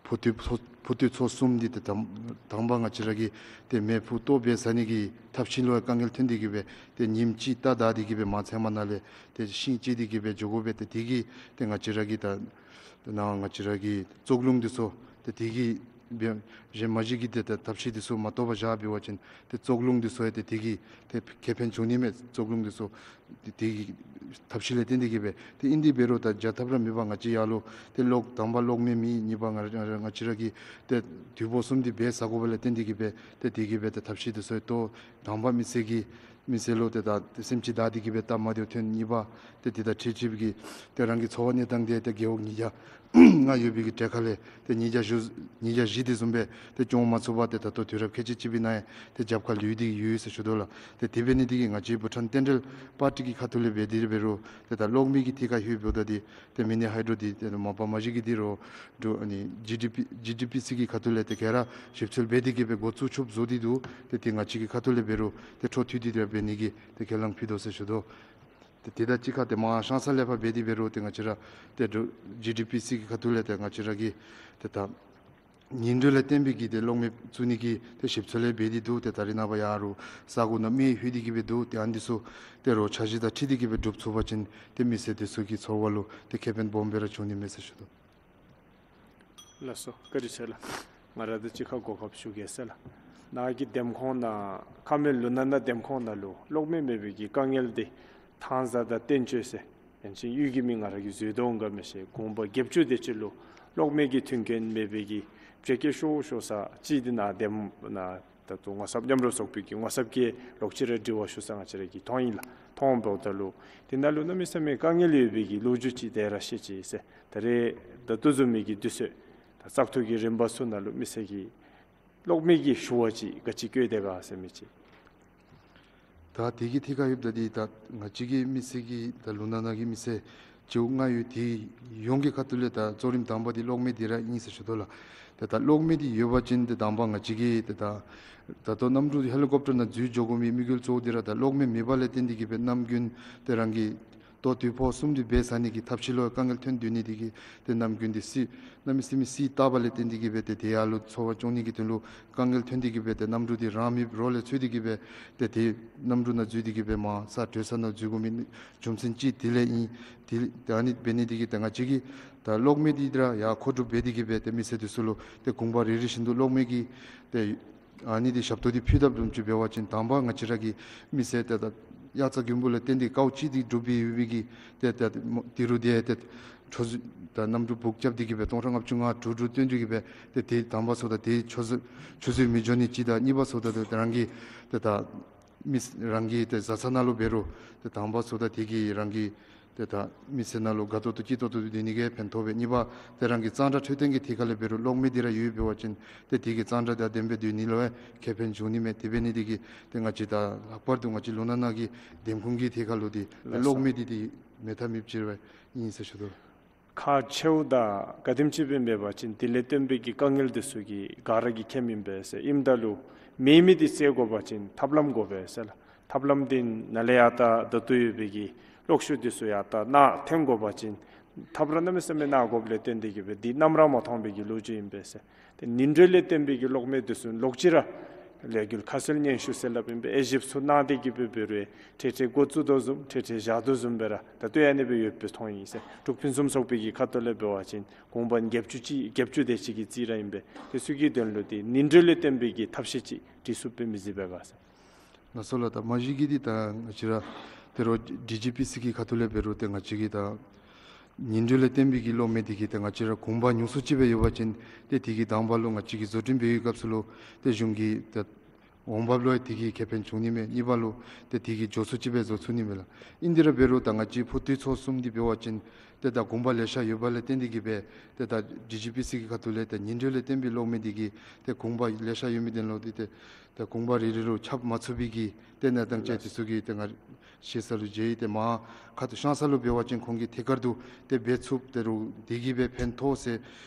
ཕུ་ཏོ་ཕུ་ཕུ་ཏོ་ཚོ་གསུམ་འདི་ཏེ་དང་དང་པ་ང་བཅས་ར་གི་ཏེ་མེ་ཕུ་ཏོ་འབད་ཟ་ནི་གི་ཐབས་ཤེས་ལུ་ཡང་དཀའ་ངལ་ཐོན་ཏེ་གི་སྦེ་ཏེ་ཉིནམ་གཅིག་རྟ་བདའ་སྟེ་གི་སྦེ་མར་ཚལ་མ་ནང་ལས་ཏེ་ཤིང་བཅད་དེ་གི་སྦེ་འགྱོ་དགོ་པས། ཏེ་དེ་གིས་ཏེ་ང་བཅས་ར་གི་ད་ནཱ་ང་བཅས་ར་གི་བཙོག་རླུང་འདི་ཚུ་ཏེ་དེ་གིས་སྦེ་གཞན་མ་གཞི་གི་ཏེ་ད་ཐབས་ཤེས་འདི་ཚུ་མ་བཏུབ་པར་བཞག་འབད་བ་ཅིན་ཏེ་བཙོག་རླུང་འདི་ཚུ་ཡང་ཏེ་དེ་གིས་ཏེ་ཁེ་ཕན་འབྱུང་ནི་མས། བཙོག་རླུང་འདི་ཚུ་ཏེ་དེ་གི་ཐབས་ཤེས་ལས་བརྟེན་ཏེ་གི་སྦེ་ཏེ་ཨིན་དེ་འབད་རུང་ད་བྱ་ཐབས་ར་མེད་པར་ང་བཅས་ཡར་ལུ་ཏེ་གློག་དང་པ་གློག་མེ་མེད། གཉིས་པ་ང་ར་ང་བཅས་ར་གི་ཏེ་དུས་ཕོ་གསུམ་འདི་འབད་ཟ་དགོཔ་ལས་བརྟེན་ཏེ་གི་སྦེ་ཏེ་དེ་གིས་སྦེ་ཏེ་ཐབས་ཤེས་འདི་ཚུ་ཡང་བཏོན། དང་པ་མི་སེར་གྱིས་མི་སེར་ལུ་ཏེ་ད་ཏེ་སེམས་ཅན་བདའ་སྟེ་གི་སྦེ་སྟབས་མ་བདེཝ་ཐོན། གཉིས་པ་ཏེ་དེ་དང་འཁྲིལ་འཁྲིལཝ་གི་ཏེ་རང་གི་འཚོ་བ་གནས་སྟངས་འདི་ཏེ་རྒེད་འོག་ཉིས་བརྒྱ་ལྔ་ཡོད་པའི་གི་གྲས་ཁ་ལས་ཏེ་ཉིས་བརྒྱ་བཞི་ཉིས་བརྒྱ་བཞི་དེ་བཟུམ་སྦེ་ཏེ་སྐྱོང་མ་ཚུགས་པར་ཏེ་ད་ལྟོ་དུས་རབས་ཁལ་གཅིག་གཅིག་པའི་ནང་ཡང་ཏེ་རྒྱབ་ཁར་ལུས་ཏེ་ཡོད་ཟེར་ཞུ་དོ་ལགས། ཏེ་དེ་འབད་ནི་དེ་གིས་ང་བཅས་བྷུ་ཊཱན་བསྟན་འགྲོའི་པར་ཊི་གི་ཁ་ཐུག་ལས་འབད་དེ་འབད་རུང་ཏེ་ད་གློག་མེ་གི་ཐད་ཁར་ལྷོད་འབདཝ་ད་འདི་ཏེ་མི་ནི་ཧའི་ཌྲོ་འདི་ཏེ་མ་པ་མ་གཞི་གི་འདི་རོགས་འདྲ་ཨ་ནི་ཇི་ཌི་པི་ཇི་ཌི་པི་སི་གི་ཁ་ཐུག་ལས་ཏེ་ག་ར་ཞིབ་འཚོལ་འབད་དེ་གི་སྦེ་འགོ་བཙུགས་ཆོགཔ་བཟོ་སྟེ་འདུག། ཏེ་དེ་ང་བཅས་ཀྱི་ཁ་ཐུག་ལས་འབད་རུང་ཏེ་འཕྲོ་མཐུད་དེ་འབད་ནི་གི་ཏེ་ཁས་བླངས་ཕུལ་དོ་ཟེར་ཞུ་དོ། ཏེ་དེ་དང་གཅིག་ཁར་ཏེ་མར་ཤང་ས་ལས་ཕར་འབད་དེ་འབད་རུང་ཏེ་ང་བཅས་ར་ཏེ་འདྲ་ཇི་ཌི་པི་སི་གི་ཁ་ཐུག་ལས་ཏེ་ང་བཅས་ར་གི་ཏེ་ད་ཉིང་འགྲོས་ལས་བརྟེན་པའི་གི་ཏེ་གློག་མེ་བཙུགས་ནི་གི་ཏེ་ཞིབ་འཚོལ་ལས་འབད་དེ་འདུག། ཏེ་ད་རེས་ནངས་པ་ཡར་རུ་ས་གོ་ནང་མེ་ལྷོད་དེ་གི་སྦེ་འདུག། ཏེ་ཨ་ནི་ཚུ་ཏེ་རོགས་འཆར་གཞི་དང་འཁྲིལ་ཏེ་གི་སྦེ་སྒྲུབ་ཚུགས་པ་ཅིན་ཏེ་མི་སེར་དེ་ཚུ་གི་འཚོ་བ་ལུ་ཏེ་ཁེ་ཕན་སྦོམ་སྦེ་ར་འབྱུང་ནི་མས་ཟེར་ཞུ་དོ། ལགས་སོ། བཀའ་དྲིན་ཆེ་ལགས། ང་ར་དང་གཅིག་ཁར་གོ་སྐབས་ཞུ་གེ་ཟེར་ལགས། ནཱ་གི་འདེམས་ཁོངས་ནང་ཁ་སྨད་ལུང་ནག་ནང་འདེམས་ཁོངས་ནང་ལུ་གློག་མེ་མེད་པའི་གི་དཀའ་ངལ་འདི་ཐང་བཟའ་དང་བསྟན་སྤྱོད་ཟེར་ཡང་ཅིན་གཡུས་ཀྱི་མི་ང་ར་གིས་འཛོལ་དོ་འོང་ག་མི་ཤེས། དགུང་པ་བརྒྱད་ཅུ་དེ་ཅིག་ལུ་གློག་མེ་གི་མཐུན་རྐྱེན་མེད་པའི་གི་བྱེས་སྐྱེས་ཤོ་ཤོ་ས་ཅིག་འདི་ནཱ་འདེམས་ནཱ་ད་ལྟོ་ངོ་ཚབ་མཉམ་རོགས་ཚོགས་པའི་གི་ངོ་ཚབ་ཀྱིས་ལོག་ཅི་ར་དྲི་བ་ཞུ་ས་ང་བཅས་ར་གིས་མཐོང་ཡི་ལགས། མཐོང་འབདཝ་ད་ལུ་དེ་ནང་ལུ་གནམ་མེད་ས་མེད་དཀའ་ངལ་ཡོད་པའི་གི་ལོ་རྒྱུས་ཅིག་དེ་ར་བཤད་ཅི་ཟེར། ད་རེས་ད་ལྟོ་བཟུམ་མའི་གི་དུས་ཚོད་ད་བཙག་འཐུ་གི་རིམ་པ་ཚུ་ནང་ལུ་མི་སེར་གྱིས་གློག་མེ་གི་ཞུ་བ་ཅིག་ག་ཅི་བཀོད་དེ་ག་ཟེར་མི་ཅིག། ད་དེ་གི་ཐད་ཁར་ཡོདཔ་ད་འདི་ད་ང་བཅས་ཀྱི་མི་སེར་གྱི་ད་ལུང་ནག་ནང་གི་མི་སེར་བྱེའུ་ལྔ་ཡོད། དེ་ཡོངས་ཀྱི་ཁ་ཐུག་ལས་ད་གཙོ་རིམ་དང་པ་འདི་གློག་མེ་འདི་ར་ཨིན་ཟེར་ཞུ་དོ་ལགས། ཏེ་ད་གློག་མེ་འདི་ཡོད་པ་ཅིན་ཏེ་དང་པ་ང་བཅས་ཀྱིས་ཏེ་ད་ད་ལྟོ་གནམ་གྲུ་ཧེ་ལི་ཀོབ་ཊར་ནང་འཛུལ་འགྱོ་དགོ་མི་དམིགས་ཡུལ་གཙོ་བོ་འདི་ར་ད་གློག་མེ་མེདཔ་ལས་བརྟེན་ཏེ་གི་སྦེ་གནམ་དགུན་ཏེ་རང་གི་ལྟོ་དུས་ཕོ་གསུམ་འདི་འབད་ཟ་ནི་གི་ཐབས་ཤེས་ལུ་དཀའ་ངལ་ཐོན་སྡོད་ནི་དེ་གིས་ཏེ་གནམ་དགུན་འདི་བསིལ་གནམ་མེད་ས་མེད་བསིལ་དྲགས་པ་ལས་བརྟེན་ཏེ་གི་སྦེ་ཏེ་དེ་ཡར་ལུ་འཚོ་བ་སྐྱོང་ནི་གི་དོན་ལུ་དཀའ་ངལ་ཐོན་ཏེ་གི་སྦེ་ཏེ་གནམ་གྲུ་འདི་རང་མེདཔ་རོགས་ལས་འཚོལ་ཏེ་གི་སྦེ་ཏེ་དེ་གནམ་གྲུ་ནང་འཛུལ་ཏེ་གི་སྦེ་མར་ས་དྲོད་ས་ནང་འཛུལ་དགོ་མི་རྒྱུ་མཚན་ཅིག་དེ་ལས་ཨིན། དེ་ལས་ཏེ་ཨ་ནི་འབད་ནི་དེ་གིས་ཏེ་ང་བཅས་ཀྱིས་ད་གློག་མེ་འདི་ར་ཡར་མཁོ་སྒྲུབ་འབད་དེ་གི་སྦེ་ཏེ་མི་སེར་དེ་ཚུ་ལུ་ཏེ་དགོངས་པ་རེ་རེ་བཞིན་དུ་གློག་མེ་གི་ཏེ་ཨ་ནི་འདི་ཞབས་ཏོག་འདི་ཕུལ་ཐབས་བཟུམ་ཅིག་འབད་བ་ཅིན་དང་པ་ང་བཅས་ར་གི་མི་སེར་ཏེ་ད་དབྱར་རྩྭ་དགུན་འབུ་ལས་བརྟེན་ཏེ་དཀའཝ་སྤྱད་དེ་སྒྲུབ་སྦེ་ཡོད་པའི་གི་ཏེ་ད་དེ་རུ་ཏེ་ཏེ་ཆུ་ཚོད་ད་གནམ་གྲུ་སྦུག་རྐྱབ་སྟེ་གི་སྦེ་སྟོང་ཕྲག་ལྔ་བཅུ་ང་དྲུག་དྲུག་བཏོན་ཏེ་གི་སྦེ་ཏེ་དེ་དང་པ་ཟེརཝ་ད་དེ་ཆུ་ཚོད་ཆུ་ཚོད་མི་འགྱོ་ནི་ཅིག་དང་གཉིས་པ་ཟེརཝ་ད་ཏེ་རང་གི་ཏེ་ད་མི་རང་གི་ཏེ་བཟའ་ཚང་ནང་ལུ་འབད་རུང་ཏེ་དང་པ་ཟེརཝ་ད་དེ་གིས་རང་གི་ ཏེ་ད་མི་སེར་ནང་ལུ་དགའ་ཏོག་ཏོ་སྐྱིད་ཏོག་ཏོ་སྡོད་ནི་གི་ཕན་ཐོགས་སྦེ། གཉིས་པ་ཏེ་རང་གི་གཙང་སྦྲ་འཕྲོད་བསྟེན་གྱི་ཐད་ཁར་ལས་འབད་རུང་གློག་མེ་འདི་ར་ཡོད་པ་ཅིན་ཏེ་དེ་གིས་གཙང་སྦྲ་དང་ལྡནམ་སྦེ་སྡོད་ནི་ལུ་ཡང་ཁེ་ཕན་འབྱུང་ནི་མས། དེ་འབད་ནི་དེ་གིས་ཏེ་ང་བཅས་ད་ལྷག་པར་དུ་ང་བཅས་ལུང་ནག་ནང་གི་འདེམས་ཁོངས་ཀྱི་ཐད་ཁར་ལུ་འདི་ཏེ་ལགས་སོ། གློག་མེ་འདི་ཏེ་མེད་ཐབས་མེདཔ་ཅིག་ར་ཨིན་ཟེར་ཞུ་དོ། ཁག་ཆེཝ་དང་ག་དེམ་ཅིག་སྦེ་འབད་བ་ཅིན་དེ་ལས་བརྟེན་པའི་གི་དཀའ་ངལ་འདི་ཚུ་གིས་ག་ར་གིས་མཁྱེནམ་ཨིན་པས་ཟེར། ཨིནམ་ད་ལུ་མེ་མེ་འདི་བསལ་དགོ་པ་ཅིན་ཐབས་ལམ་དགོ་པས་ཟེར་ལགས། ཐབས་ལམ་འདི་ནང་ལས་ཡར་ད་ད་ལྟོ་ཡོད་པའི་གི་གློག་ཤུགས་འདི་ཚུ་ཡར་ད་ནཱ་འཐེན་དགོ་པ་ཅིན་ཐབས་ར་གནམ་མེད་ས་མེད་གནང་དགོཔ་ལས་བརྟེན་ཏེ་གིས་སྦེ་འདི་གནམ་ར་མ་མཐོང་བའི་གི་ལོ་རྒྱུས་ཨིན་པས་ཟེར། ཏེ་ཉིན་དྲོད་ལས་བརྟེན་པའི་གི་གློག་མེ་འདི་ཚུ་ལོག་ཅི་ར་ལས་འགུལ་ཁ་གསལ་སྙན་ཞུ་ཟེར་སླབ་ཨིན་པས། དབྱེ་ཞིབ་ཚུ་གནང་སྟེ་གིས་སྦེ་འབད་རུང་འཕྲལ་འཕྲལ་འགོ་བཙུགས་དོ་བཟུམ་འཕྲལ་འཕྲལ་བཞག་དོ་བཟུམ་སྦེ་ར་ད་ལྟོ་ཡང་ཨ་ནི་སྦེ་ཡོདཔ་སྦེ་མཐོང་ཡི་ཟེར། འབྲུག་ཕུན་སུམ་ཚོགས་པའི་གི་ཁ་ཐུག་ལས་འབད་བ་ཅིན་གུང་པ་བརྒྱད་ཅུ་ཅིག་བརྒྱད་ཅུ་དེ་ཅིག་གི་རྩིས་ར་ཨིན་པས། དེ་ཚུ་གི་དོན་ལུ་ཏེ་ཉིན་དྲོད་ལས་བརྟེན་པའི་གི་ཐབས་ཤེས་ཅིག་སྒྲིག་ཚུགསཔ་སྦེ་མི་གཟིགས་པས་ག་ཟེར། ལགས་སོ་ལགས། ད་མ་གཞི་གིས་འདི་ད་ང་བཅས་ར་ཏེ་རོགས་ཌི་ཇི་པི་སི་གི་ཁ་ཐུག་ལས་འབད་རུང་ཏེ་ང་བཅས་ཀྱི་ད་ཉིན་དྲོད་ལས་བརྟེན་པའི་གི་གློག་མེ་འདི་གིས་ཏེ་ང་བཅས་ར་གུང་པ་ཉུང་སུ་ཅིག་སྦེ་ཡོད་པ་ཅིན་ཏེ་དེ་གི་དང་པ་ལུ་ང་བཅས་ཀྱིས་བཟོ་སྐྲུན་འབད་བའི་སྐབས་སུ་ལུ་ཏེ་གཞུང་གི་ཏེ་འོང་འབབ་ལུ་ཡང་དེ་གིས་ཁེ་ཕན་འབྱུང་ནི་མས། གཉིས་པ་ལུ་ཏེ་དེ་གིས་མགྱོགས་སུ་ཅིག་སྦེ་བཟོ་ཚུགས་ནི་མས་ལགས། ཨིན་དེ་ར་འབད་རུང་ད་ང་བཅས་ཕུ་ཐུད་ཚོ་གསུམ་འདི་འབད་བ་ཅིན་ཏེ་ད་གུང་པ་ལེ་ཤ་ཡོད་པ་ལས་བརྟེན་ཏེ་གིས་སྦེ་ཏེ་ད་ཌི་ཇི་པི་སི་གི་ཁ་ཐུག་ལས་ཏེ་ཉིན་དྲོད་ལས་བརྟེན་པའི་གློག་མེ་འདི་གིས་ཏེ་གུང་པ་ལེ་ཤ་ཡོད་མི་དེ་ལུ་ཏེ་ཏེ་ད་གུང་པ་རེ་རེ་ལུ་ཁྱབ་མ་ཚུགས་པའི་གི་ཏེ་གནས་སྟངས་ཅིག་དེ་ཚུ་གི་ཏེ་ང་ཤེས་ས་ལུ་མཇལ་ཡི། ཏེ་མར་ཁ་ཐུག་ཤང་ས་ལུ་འབད་བ་ཅིན་ཁོང་གིས་ཐད་ཀར་དུ་ཏེ་འབད་ཚུགསཔ་ཏེ་རུང་དེ་གིས་སྦེ་ཕན་ཐོགས་ཟེར་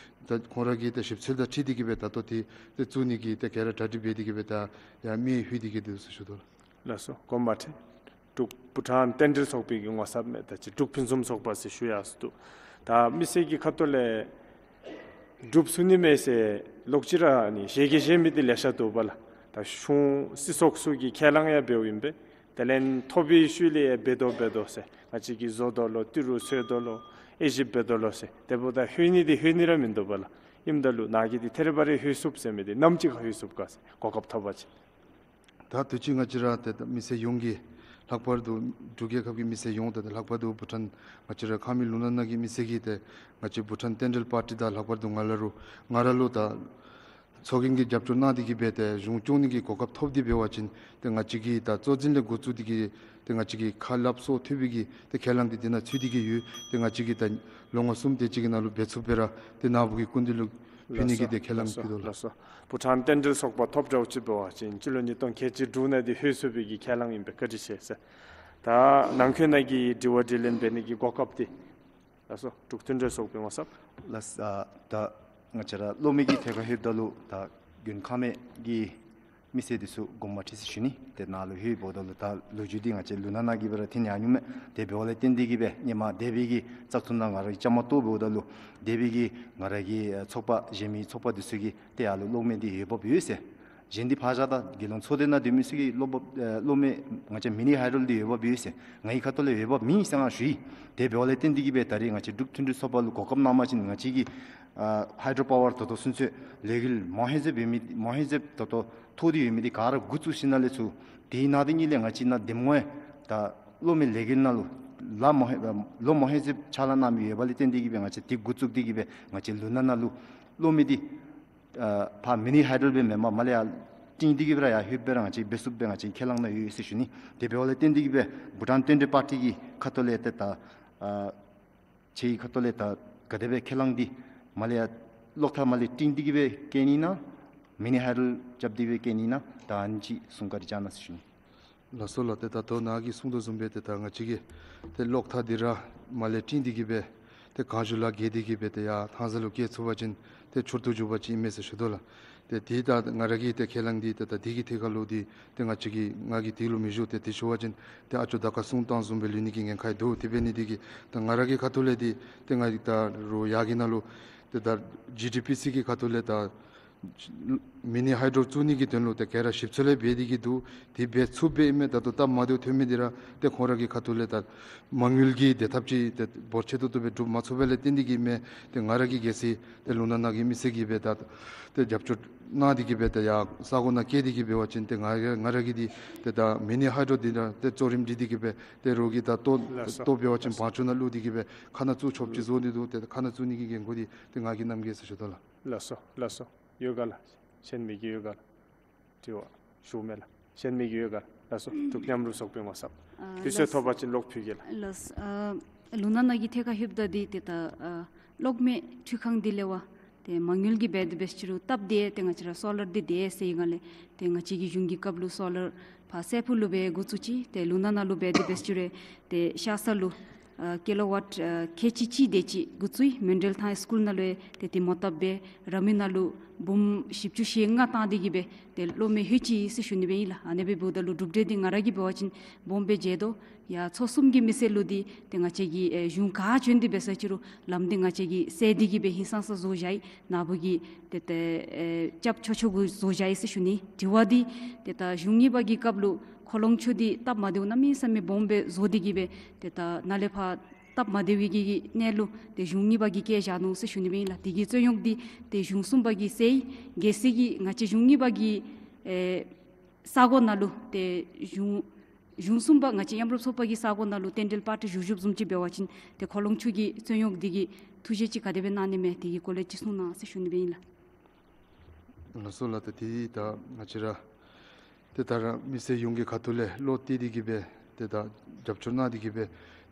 ད་ཁོང་ར་གི་ཏེ་ཞིབ་འཚོལ་དང་འཁྲིལ་ཏེ་གིས་སྦེ་ད་ལྟོ་ཏེ་ཏེ་བཙུགས་ནི་གི་ཏེ་ག་ར་གྲ་སྒྲིག་འབད་དེ་གིས་སྦེ་ད་ཡར་མེ་ལྷོད་དེ་གིས་འདུག་ཟེར་ཞུ་དོ་ལགས། ལགས་སོ། དགོངསམ་མ་ཁྲེལ། འབྲུག་བྷུ་ཊཱན་རྟེན་འབྲེལ་ཚོགས་པའི་གི་ངོ་ཚབ་མས། ད་ཅི་འབྲུག་ཕུན་སུམ་ཚོགས་པ་ཟེར་ཞུ་ཡར་སོ་འདུག། ད་མི་སེར་གྱི་ཁ་ཐུག་ལས་སྒྲུབ་ཚུགས་ནི་མས་ཟེར་ལོག་ཅི་ར་ཨ་ནི་ཞལ་གྱིས་བཞེས་མི་འདི་ལེ་ཤ་འདུག་པ་ལགས། ད་གཞུང་སྲིད་ཚོགས་ཚུ་གིས་ཁས་བླངས་ཡང་འབདཝ་ཨིན་པས། དེ་ལས་ཐོབ་པའི་ཤུལ་ལས་ཡང་འབད་དོ་འབད་དོ་ཟེར་ང་བཅས་ཀྱིས་བཟོ་དོ་ལོ་ཏི་རུ་འཚོལ་དོ་ལོ་དབྱེ་ཞིབ་འབད་དོ་ལོ་ཟེར། དེ་འབདཝ་ད་ལྷོད་ནི་འདི་ལྷོད་ནི་ར་མིན་འདུག་པ་ལགས། ཨིནམ་ད་ལུ་ནཱ་གིས་འདི་ཐད་རི་བ་རི་ལྷོད་ཚུགསཔ་ཟེར་མི་འདི་ནམ་ཅིག་ཁར་ལྷོད་ཚུགསཔ་ག་ཟེར་གོ་སྐབས་ཐོབ་པ་ཅིན། ད་དུས་ཅི་ང་བཅས་ར་ཏེ་ད་མི་སེར་ཡོངས་ཀྱིས་ལྷག་པར་དུ་འབྲུག་རྒྱལ་ཁབ་ཀྱི་མི་སེར་ཡོངས་ཏེ་ད་ལྷག་པར་དུ་བྷུ་ཊཱན་ང་བཅས་ར་ཁམས་སྨད་ལུང་ནག་ནང་གི་མི་སེར་གྱིས་ཏེ་ང་བཅས་བྷུ་ཊཱན་རྟེན་འབྲེལ་པར་ཊི་དང་ལྷག་པར་དུ་ང་ལ་རུང་ང་ར་ལུ་ད་ཚོགས་རྒྱན་གྱི་རྒྱབ་སྐྱོར་གནང་སྟེ་གིས་སྦེ་ཏེ་གཞུང་སྐྱོང་ནི་གི་གོ་སྐབས་ཐོབ་སྟེ་འབད་བ་ཅིན་ཏེ་ང་བཅས་ཀྱིས་ད་གཙོ་འཛིན་ལས་འགོ་བཙུགས་ཏེ་གིས་ཏེ་ང་བཅས་ཀྱི་ཁ་སླབ་སོགས་ཐོབ་པའི་གི་ཏེ་ཁས་བླངས་འདི་དེ་ནང་ཚུད་དེ་གིས་ཡོད། ཏེ་ང་བཅས་ཀྱིས་ད་ལོ་ངོ་གསུམ་དེ་ཅིག་གི་ནང་ལུ་འབད་ཚུགསཔ་སྦེ་ར་ཏེ་ནཱ་བུ་གི་སྐུ་མདུན་ལུ་ཕུལ་ནི་གི་ཏེ་ཁས་བླངས་ལགས་སོ། ཕུལ་དོ་ལགས། ལགས་སོ། བྷུ་ཊཱན་རྟེན་འབྲེལ་ཚོགས་པ་ཐོབ་གྲོལ་ཅིག་འབད་བ་ཅིན་སྤྱི་ལོ་ཉིས་སྟོང་ཁལ་གཅིག་དྲུག་ནང་འདི་ལྷོད་ཚུགས་པའི་གི་ཁས་བླངས་ཨིན་པས། བཀའ་དྲིན་ཆེ་ཟེར། ད་ནང་འཁོད་ནང་གི་དྲི་བ་དྲིས་ལན་འབད་ནི་གི་གོ་སྐབས་འདི་ལགས་སོ། འབྲུག་མཐུན་སྒྲིལ་ཚོགས་པའི་ངོ་ཚབ། ལགས་སོ། ད་ང་བཅས་ར་གློག་མེ་གི་ཐད་ཁར་ལྷོདཔ་ད་ལུ་ད་དགུན་ཁ་མེ་གི་མི་སེར་འདི་ཚུ་དགོངསམ་མ་ཁྲེལ་ཟེར་ཞུ་ནི། ཏེ་ནཱ་ལུ་ལྷོདཔ་ད་ལུ་ད་ལོ་རྒྱུས་འདི་ང་བཅས་ལུང་ནག་ནང་གི་སྦེ་ར་ཐོན་ཡར་འོང་མས། དེ་འབདཝ་ལས་བརྟེན་ཏེ་གིས་སྦེ་ཧེ་མ་འདས་པའི་གི་བཙག་འཐུ་ནང་ང་ར་གིས་བཅའ་མར་གཏོགས་འབདཝ་ད་ལུ་འདས་པའི་གི་ང་ར་གི་ཚོགས་པ་གཞན་མི་ཚོགས་པ་འདི་ཚུ་གིས་ཏེ་ཡར་ལུ་གློག་མེ་འདི་འོས་འབབ་ཡོད་ཟེར། གཞན་འདི་ཕར་བཞག་ད་དགེ་སློང་ཚོགས་སྡེ་ནང་སྡོད་མི་ཚུ་གིས་གློག་འབབ་ཨེ་གློག་མེ་ང་བཅས་མི་ནི་ཧའི་ཌོ་འདི་འོས་འབབ་ཡོད་ཟེར། ངེའི་ཁ་ཐུག་ལས་འོས་འབབ་མེད་ཟེར་ང་ཞུ་ཡི། དེ་འབདཝ་ལས་བརྟེན་ཏེ་གིས་སྦེ་ད་རེས་ང་བཅས་འབྲུག་མཐུན་སྒྲིལ་ཚོགས་པ་ལུ་གོ་སྐབས་གནང་པ་ཅིན་ང་བཅས་ཀྱིས་ཨ་ཧའི་ཌོ་པ་ཝར་ད་ལྟོ་ཚུན་ཚོད་ལས་འགུལ་མང་ཧེང་ཟེར་འབད་མི་མང་ཧེང་ཟེར་ད་ལྟོ་ཐོགས་ཏེ་ཡོད་མི་འདི་ག་ར་འགོ་བཙུགས་ཞིནམ་ལས་ཚུར་དེ་ནང་དེ་གཉིས་ལས་ང་བཅས་ནཱ་འདེམས་ངོ་ཡང་ད་གློག་མེ་ལས་འགུལ་ནང་ལུ་ལཱ་མང་ཧེང་ལོ་མང་ཧེང་ཟེར་ཕྱག་ལཱ་གནང་མི་ཡོད་པ་ལས་བརྟེན་ཏེ་གིས་སྦེ་ང་བཅས་དེ་འགོ་བཙུགས་ཏེ་གིས་སྦེ་ང་བཅས་ལུང་ནག་ནང་ལུ་གློག་མེ་འདི་ཨ་ཕར་མི་ནི་ཧའི་ཌོ་སྦེ་མེན་པར་མར་ལས་ཡར་སྤྲིན་འདི་གིས་སྦེ་ར་ཡར་ལྷོདཔ་སྦེ་ར་ང་བཅས་འབད་ཚུགསཔ་སྦེ་ང་བཅས་ཁས་བླངས་གནང་ཡོད་ཟེར་ཞུ་ནི། དེ་འབདཝ་ལས་བརྟེན་ཏེ་གིས་སྦེ་བྷུ་ཊཱན་རྟེན་འབྲེལ་པར་ཊི་གི་ཁ་ཐུག་ལས་ཏེ་ད་ཨ་ཁྱེད་ཀྱི་ཁ་ཐུག་ལས་ད་ག་དེ་སྦེ་ཁས་བླངས་འདི་མར་ལས་ཡར་གློག་ཐག་མར་ལས་སྤྲིན་འདི་གིས་སྦེ་བཀལ་ནི་ན་མི་ནི་ཧའི་ཌོ་རྐྱབ་སྟེ་སྦེ་བཀལ་ནི་ན་ད་ཨ་ནི་ཅིག་གསུང་བཀའ་དྲིན་བསྐྱང་གནང་ཟེར་ཞུ་ནི། ལགས་སོ་ལགས། ཏེ་ད་ལྟོ་ནཱ་གིས་གསུངས་དོ་བཟུམ་སྦེ་ཏེ་ད་ང་བཅས་ཀྱིས་ཏེ་གློག་ཐག་འདི་ར་མར་ལས་སྤྲིན་འདི་གིས་སྦེ་ཏེ་གང་བྱུང་ལས་བརྒལ་ཏེ་གིས་སྦེ་ཏེ་ཡར་ཐང་ས་ལུ་བཀལ་ཚུགས་པ་ཅིན་ཏེ་འཕྱུར་ཏོ་འགྱོ་བ་ཅིན་ཨིན་མས་ཟེར་ཞུ་དོ་ལགས། ཏེ་དེ་ད་ང་ར་གི་ཏེ་ཁས་བླངས་འདི་ཏེ་ད་དེ་གི་ཐད་ཁར་ལུ་འདི་ཏེ་ང་བཅས་ཀྱིས་ང་གིས་དེ་ལུ་མི་བཞུགས། ཏེ་དེ་ཞུ་བ་ཅིན་ཏེ་ཨ་ཅོ་དར་དཀར་གསུང་བཏང་བཟུམ་སྦེ་ལུས་ནི་གི་ཉེན་ཁ་ཡང་འདུག། དེ་འབད་ནི་འདི་གིས་ད་ང་ར་གི་ཁ་ཐུག་ལས་འདི་ཏེ་ང་གིས་ད་རུང་ཡར་གྱི་ནང་ལུ་ཏེ་ད་ཇི་ཌི་པི་སི་གི་ཁ་ཐུག་ལས་ད་མི་ནི་ཧའི་ཌོ་བཙུགས་ནི་གི་དོན་ལུ་ཏེ་ག་ར་ཞིབ་འཚོལ་ཡང་འབད་དེ་གིས་འདུག། དེ་འབད་ཚུགསཔ་སྦེ་ཨིན་མས། ད་ལྟོ་སྟབས་མ་བདེཝ་ཐོན་མི་འདི་ར་ཏེ་ཁོང་ར་གི་ཁ་ཐུག་ལས་ད་མ་དངུལ་གྱི་བདེ་ཐབས་ཅིག་ཏེ་འབོར་ཆེ་ཏོག་ཏོ་སྦེ་སྒྲུབ་མ་ཚུགས་པ་ལས་བརྟེན་ཏེ་གིས་མས། ཏེ་ང་ར་གིས་གལ་སྲིད་ཏེ་ལུང་ནག་ནང་གི་མི་སེར་གྱིས་སྦེ་ད་ཏེ་རྒྱབ་སྐྱོར་གནང་སྟེ་གིས་སྦེ་ཏེ་ཡར་ས་གོ་ནང་བསྐྱལ་ཏེ་གིས་འབད་བ་ཅིན་ཏེ་ང་ར་ང་ར་གིས་འདི་ཏེ་ད་མི་ནི་ཧའི་ཌོ་འདི་ད་ཏེ་གཙོ་རིམ་སྒྲིག་སྟེ་གིས་སྦེ་ཏེ་རོགས་ཀྱིས་ད་ལྟོ་ལགས་སོ། ལྟོ་འབད་བ་ཅིན་ལགས་སོ། བང་ཆུང་ནང་བླུགས་ཏེ་གིས་སྦེ་ཁ་ནང་བཙུགས་ཆོགཔ་ཅིག་བཟོ་ནི་འདུག། ཏེ་ཁ་ནང་བཙུགས་ནི་གི་འགན་ཁུར་འདི་ཏེ་ང་གིས་གནང་གེ་ཟེར་ཞུ་དོ་ལགས། ལགས་སོ། ལགས་སོ། ཡོད་ག་ལགས། གཞན་མི་གི་ཡོད་ག་ལགས། དྲི་བ་ཞུ་མེད་ལགས། གཞན་མི་གི་ཡོད་ག་ལགས། ལགས་སོ། འབྲུག་མཉམ་རུབ་ཚོགས་པའི་ངོ་ཚབ། ཨ་དུས་ཚོད་ལགས། ཐོབ་པ་ཅིན་ལོག་ཕུལ་གེ་ལགས། ལགས། ཨ་ ལུང་ནག་ནང་གི་ཐད་ཁར་ལྷོདཔ་ད་འདི་ཏེ་ད་ཨ་གློག་མེ་འཕྲུལ་ཁང་འདི་ལས་འབད་ཏེ་མ་དངུལ་གྱིས་འབད་དེ་འབད་ཅི་རུང་སྟབས་བདེ་ཏེ་ང་བཅས་ར་སོ་ལར་འདི་བསྡད་ཟེར་ཡི་ག་ལས་ཏེ་ང་བཅས་ཀྱི་གཞུང་གི་སྐབས་ལུ་སོ་ལར་ཕར་སྲས་ཕུག་ལུ་སྦེ་འགོ་བཙུགས་ཅི། ཏེ་ལུང་ནག་ནང་ལུ་འབད་དེ་འབད་ཅི་རུང་ཏེ་ཤ་ས་ལུ་ཨ་ཀི་ལོ་ཝཊ་ཨ་ཁལ་གཅིག་གཅིག་དེ་ཅིག་འགོ་བཙུགས་ཡི། མོན་གྲལ་ཐང་སི་ཀུལ་ནང་ལུ་ཡང་ཏེ་དེ་མོ་སྟབས་སྦེ་ར་མི་ནང་ལུ་འབུམ་བཞི་བཅུ་ཞེ་ལྔ་བཏང་སྟེ་གི་སྦེ་ཏེ་གློག་མེ་ལྷོད་ཅི་ཟེར་ཞུ་ནི་སྦེ་ཨིན་ལགས། ཨ་ནི་སྦེ་འབདཝ་ད་ལུ་གྲུབ་འབྲས་འདི་ང་ར་གིས་འབད་བ་ཅིན་སྦོམ་སྦེ་མཇལ་དོ། ཡར་མཚོ་གསུམ་གྱི་མི་སེར་ལུ་འདི་ཏེ་ང་བཅས་ཀྱི་ཨེ་གཞུང་ག་བྱོན་ཏེ་འབད་ས་ཅི་རུང་ལམ་འདི་ང་བཅས་ཀྱིས་སེལ་ཏེ་གི་སྦེ་ཧིང་སངས་ས་བཟོ་བཞག་ཡི། ནཱ་བུ་གིས་ཏེ་ཏེ་ཨེ་རྐྱབ་ཆོག་ཆོག་གུ་བཟོ་བཞག་ཡི་ཟེར་ཞུ་ནི། དྲི་བ་འདི་ཏེ་ད་གཞུང་གཉིས་པ་གི་སྐབས་ལུ་ཁོ་ལོང་ཆུ་འདི་སྟབས་མ་བདེཝ་གནམ་མེད་ས་མེད་སྦོམ་སྦེ་བཟོ་སྟེ་གི་སྦེ་ཏེ་ད་ནཱ་ལས་ཕར་སྟབས་མ་བདེ་བའི་གི་གནས་ལུ་ཏེ་གཞུང་གཉིས་པ་གིས་བཀལ་བཞག་ནུག་ཟེར་ཞུ་ནི་སྦེ་ཨིན་ལགས། དེ་གི་རྩོད་རྙོགས་འདི་ཏེ་གཞུང་གསུམ་པ་གིས་སེལ་ཡི། གལ་སྲིད་ཀྱི་ང་བཅས་གཞུང་གཉིས་པ་གི་ཨེ་ས་གོ་ནང་ལུ་ཏེ་གཞུང་གཞུང་གསུམ་པ་ང་བཅས་མཉམ་རུབ་ཚོགས་པ་གི་ས་གོ་ནང་ལུ་རྟེན་འབྲེལ་པར་ཊི་བཞུགས་བཞུགསཔ་བཟུམ་ཅིག་འབད་བ་ཅིན་ཏེ་ཁོ་ལོང་ཆུ་གི་རྩོད་རྙོགས་འདི་གི་ཐུགས་བཞེད་ཅིག་ག་དེ་སྦེ་གནང་ནི་མས། དེ་གི་སྐོར་ལས་ཅིག་གསུང་གནང་ཟེར་ཞུ་ནི་སྦེ་ཨིན་ལགས། ལགས་སོ་ལགས། ད་དེ་ད་ང་བཅས་ར་ཏེ་ད་ར་མི་སེར་ཡོངས་ཀྱི་ཁ་ཐུག་ལས་བློ་གཏད་དེ་གི་སྦེ་ཏེ་ད་རྒྱབ་སྐྱོར་གནང་སྟེ་གི་སྦེ་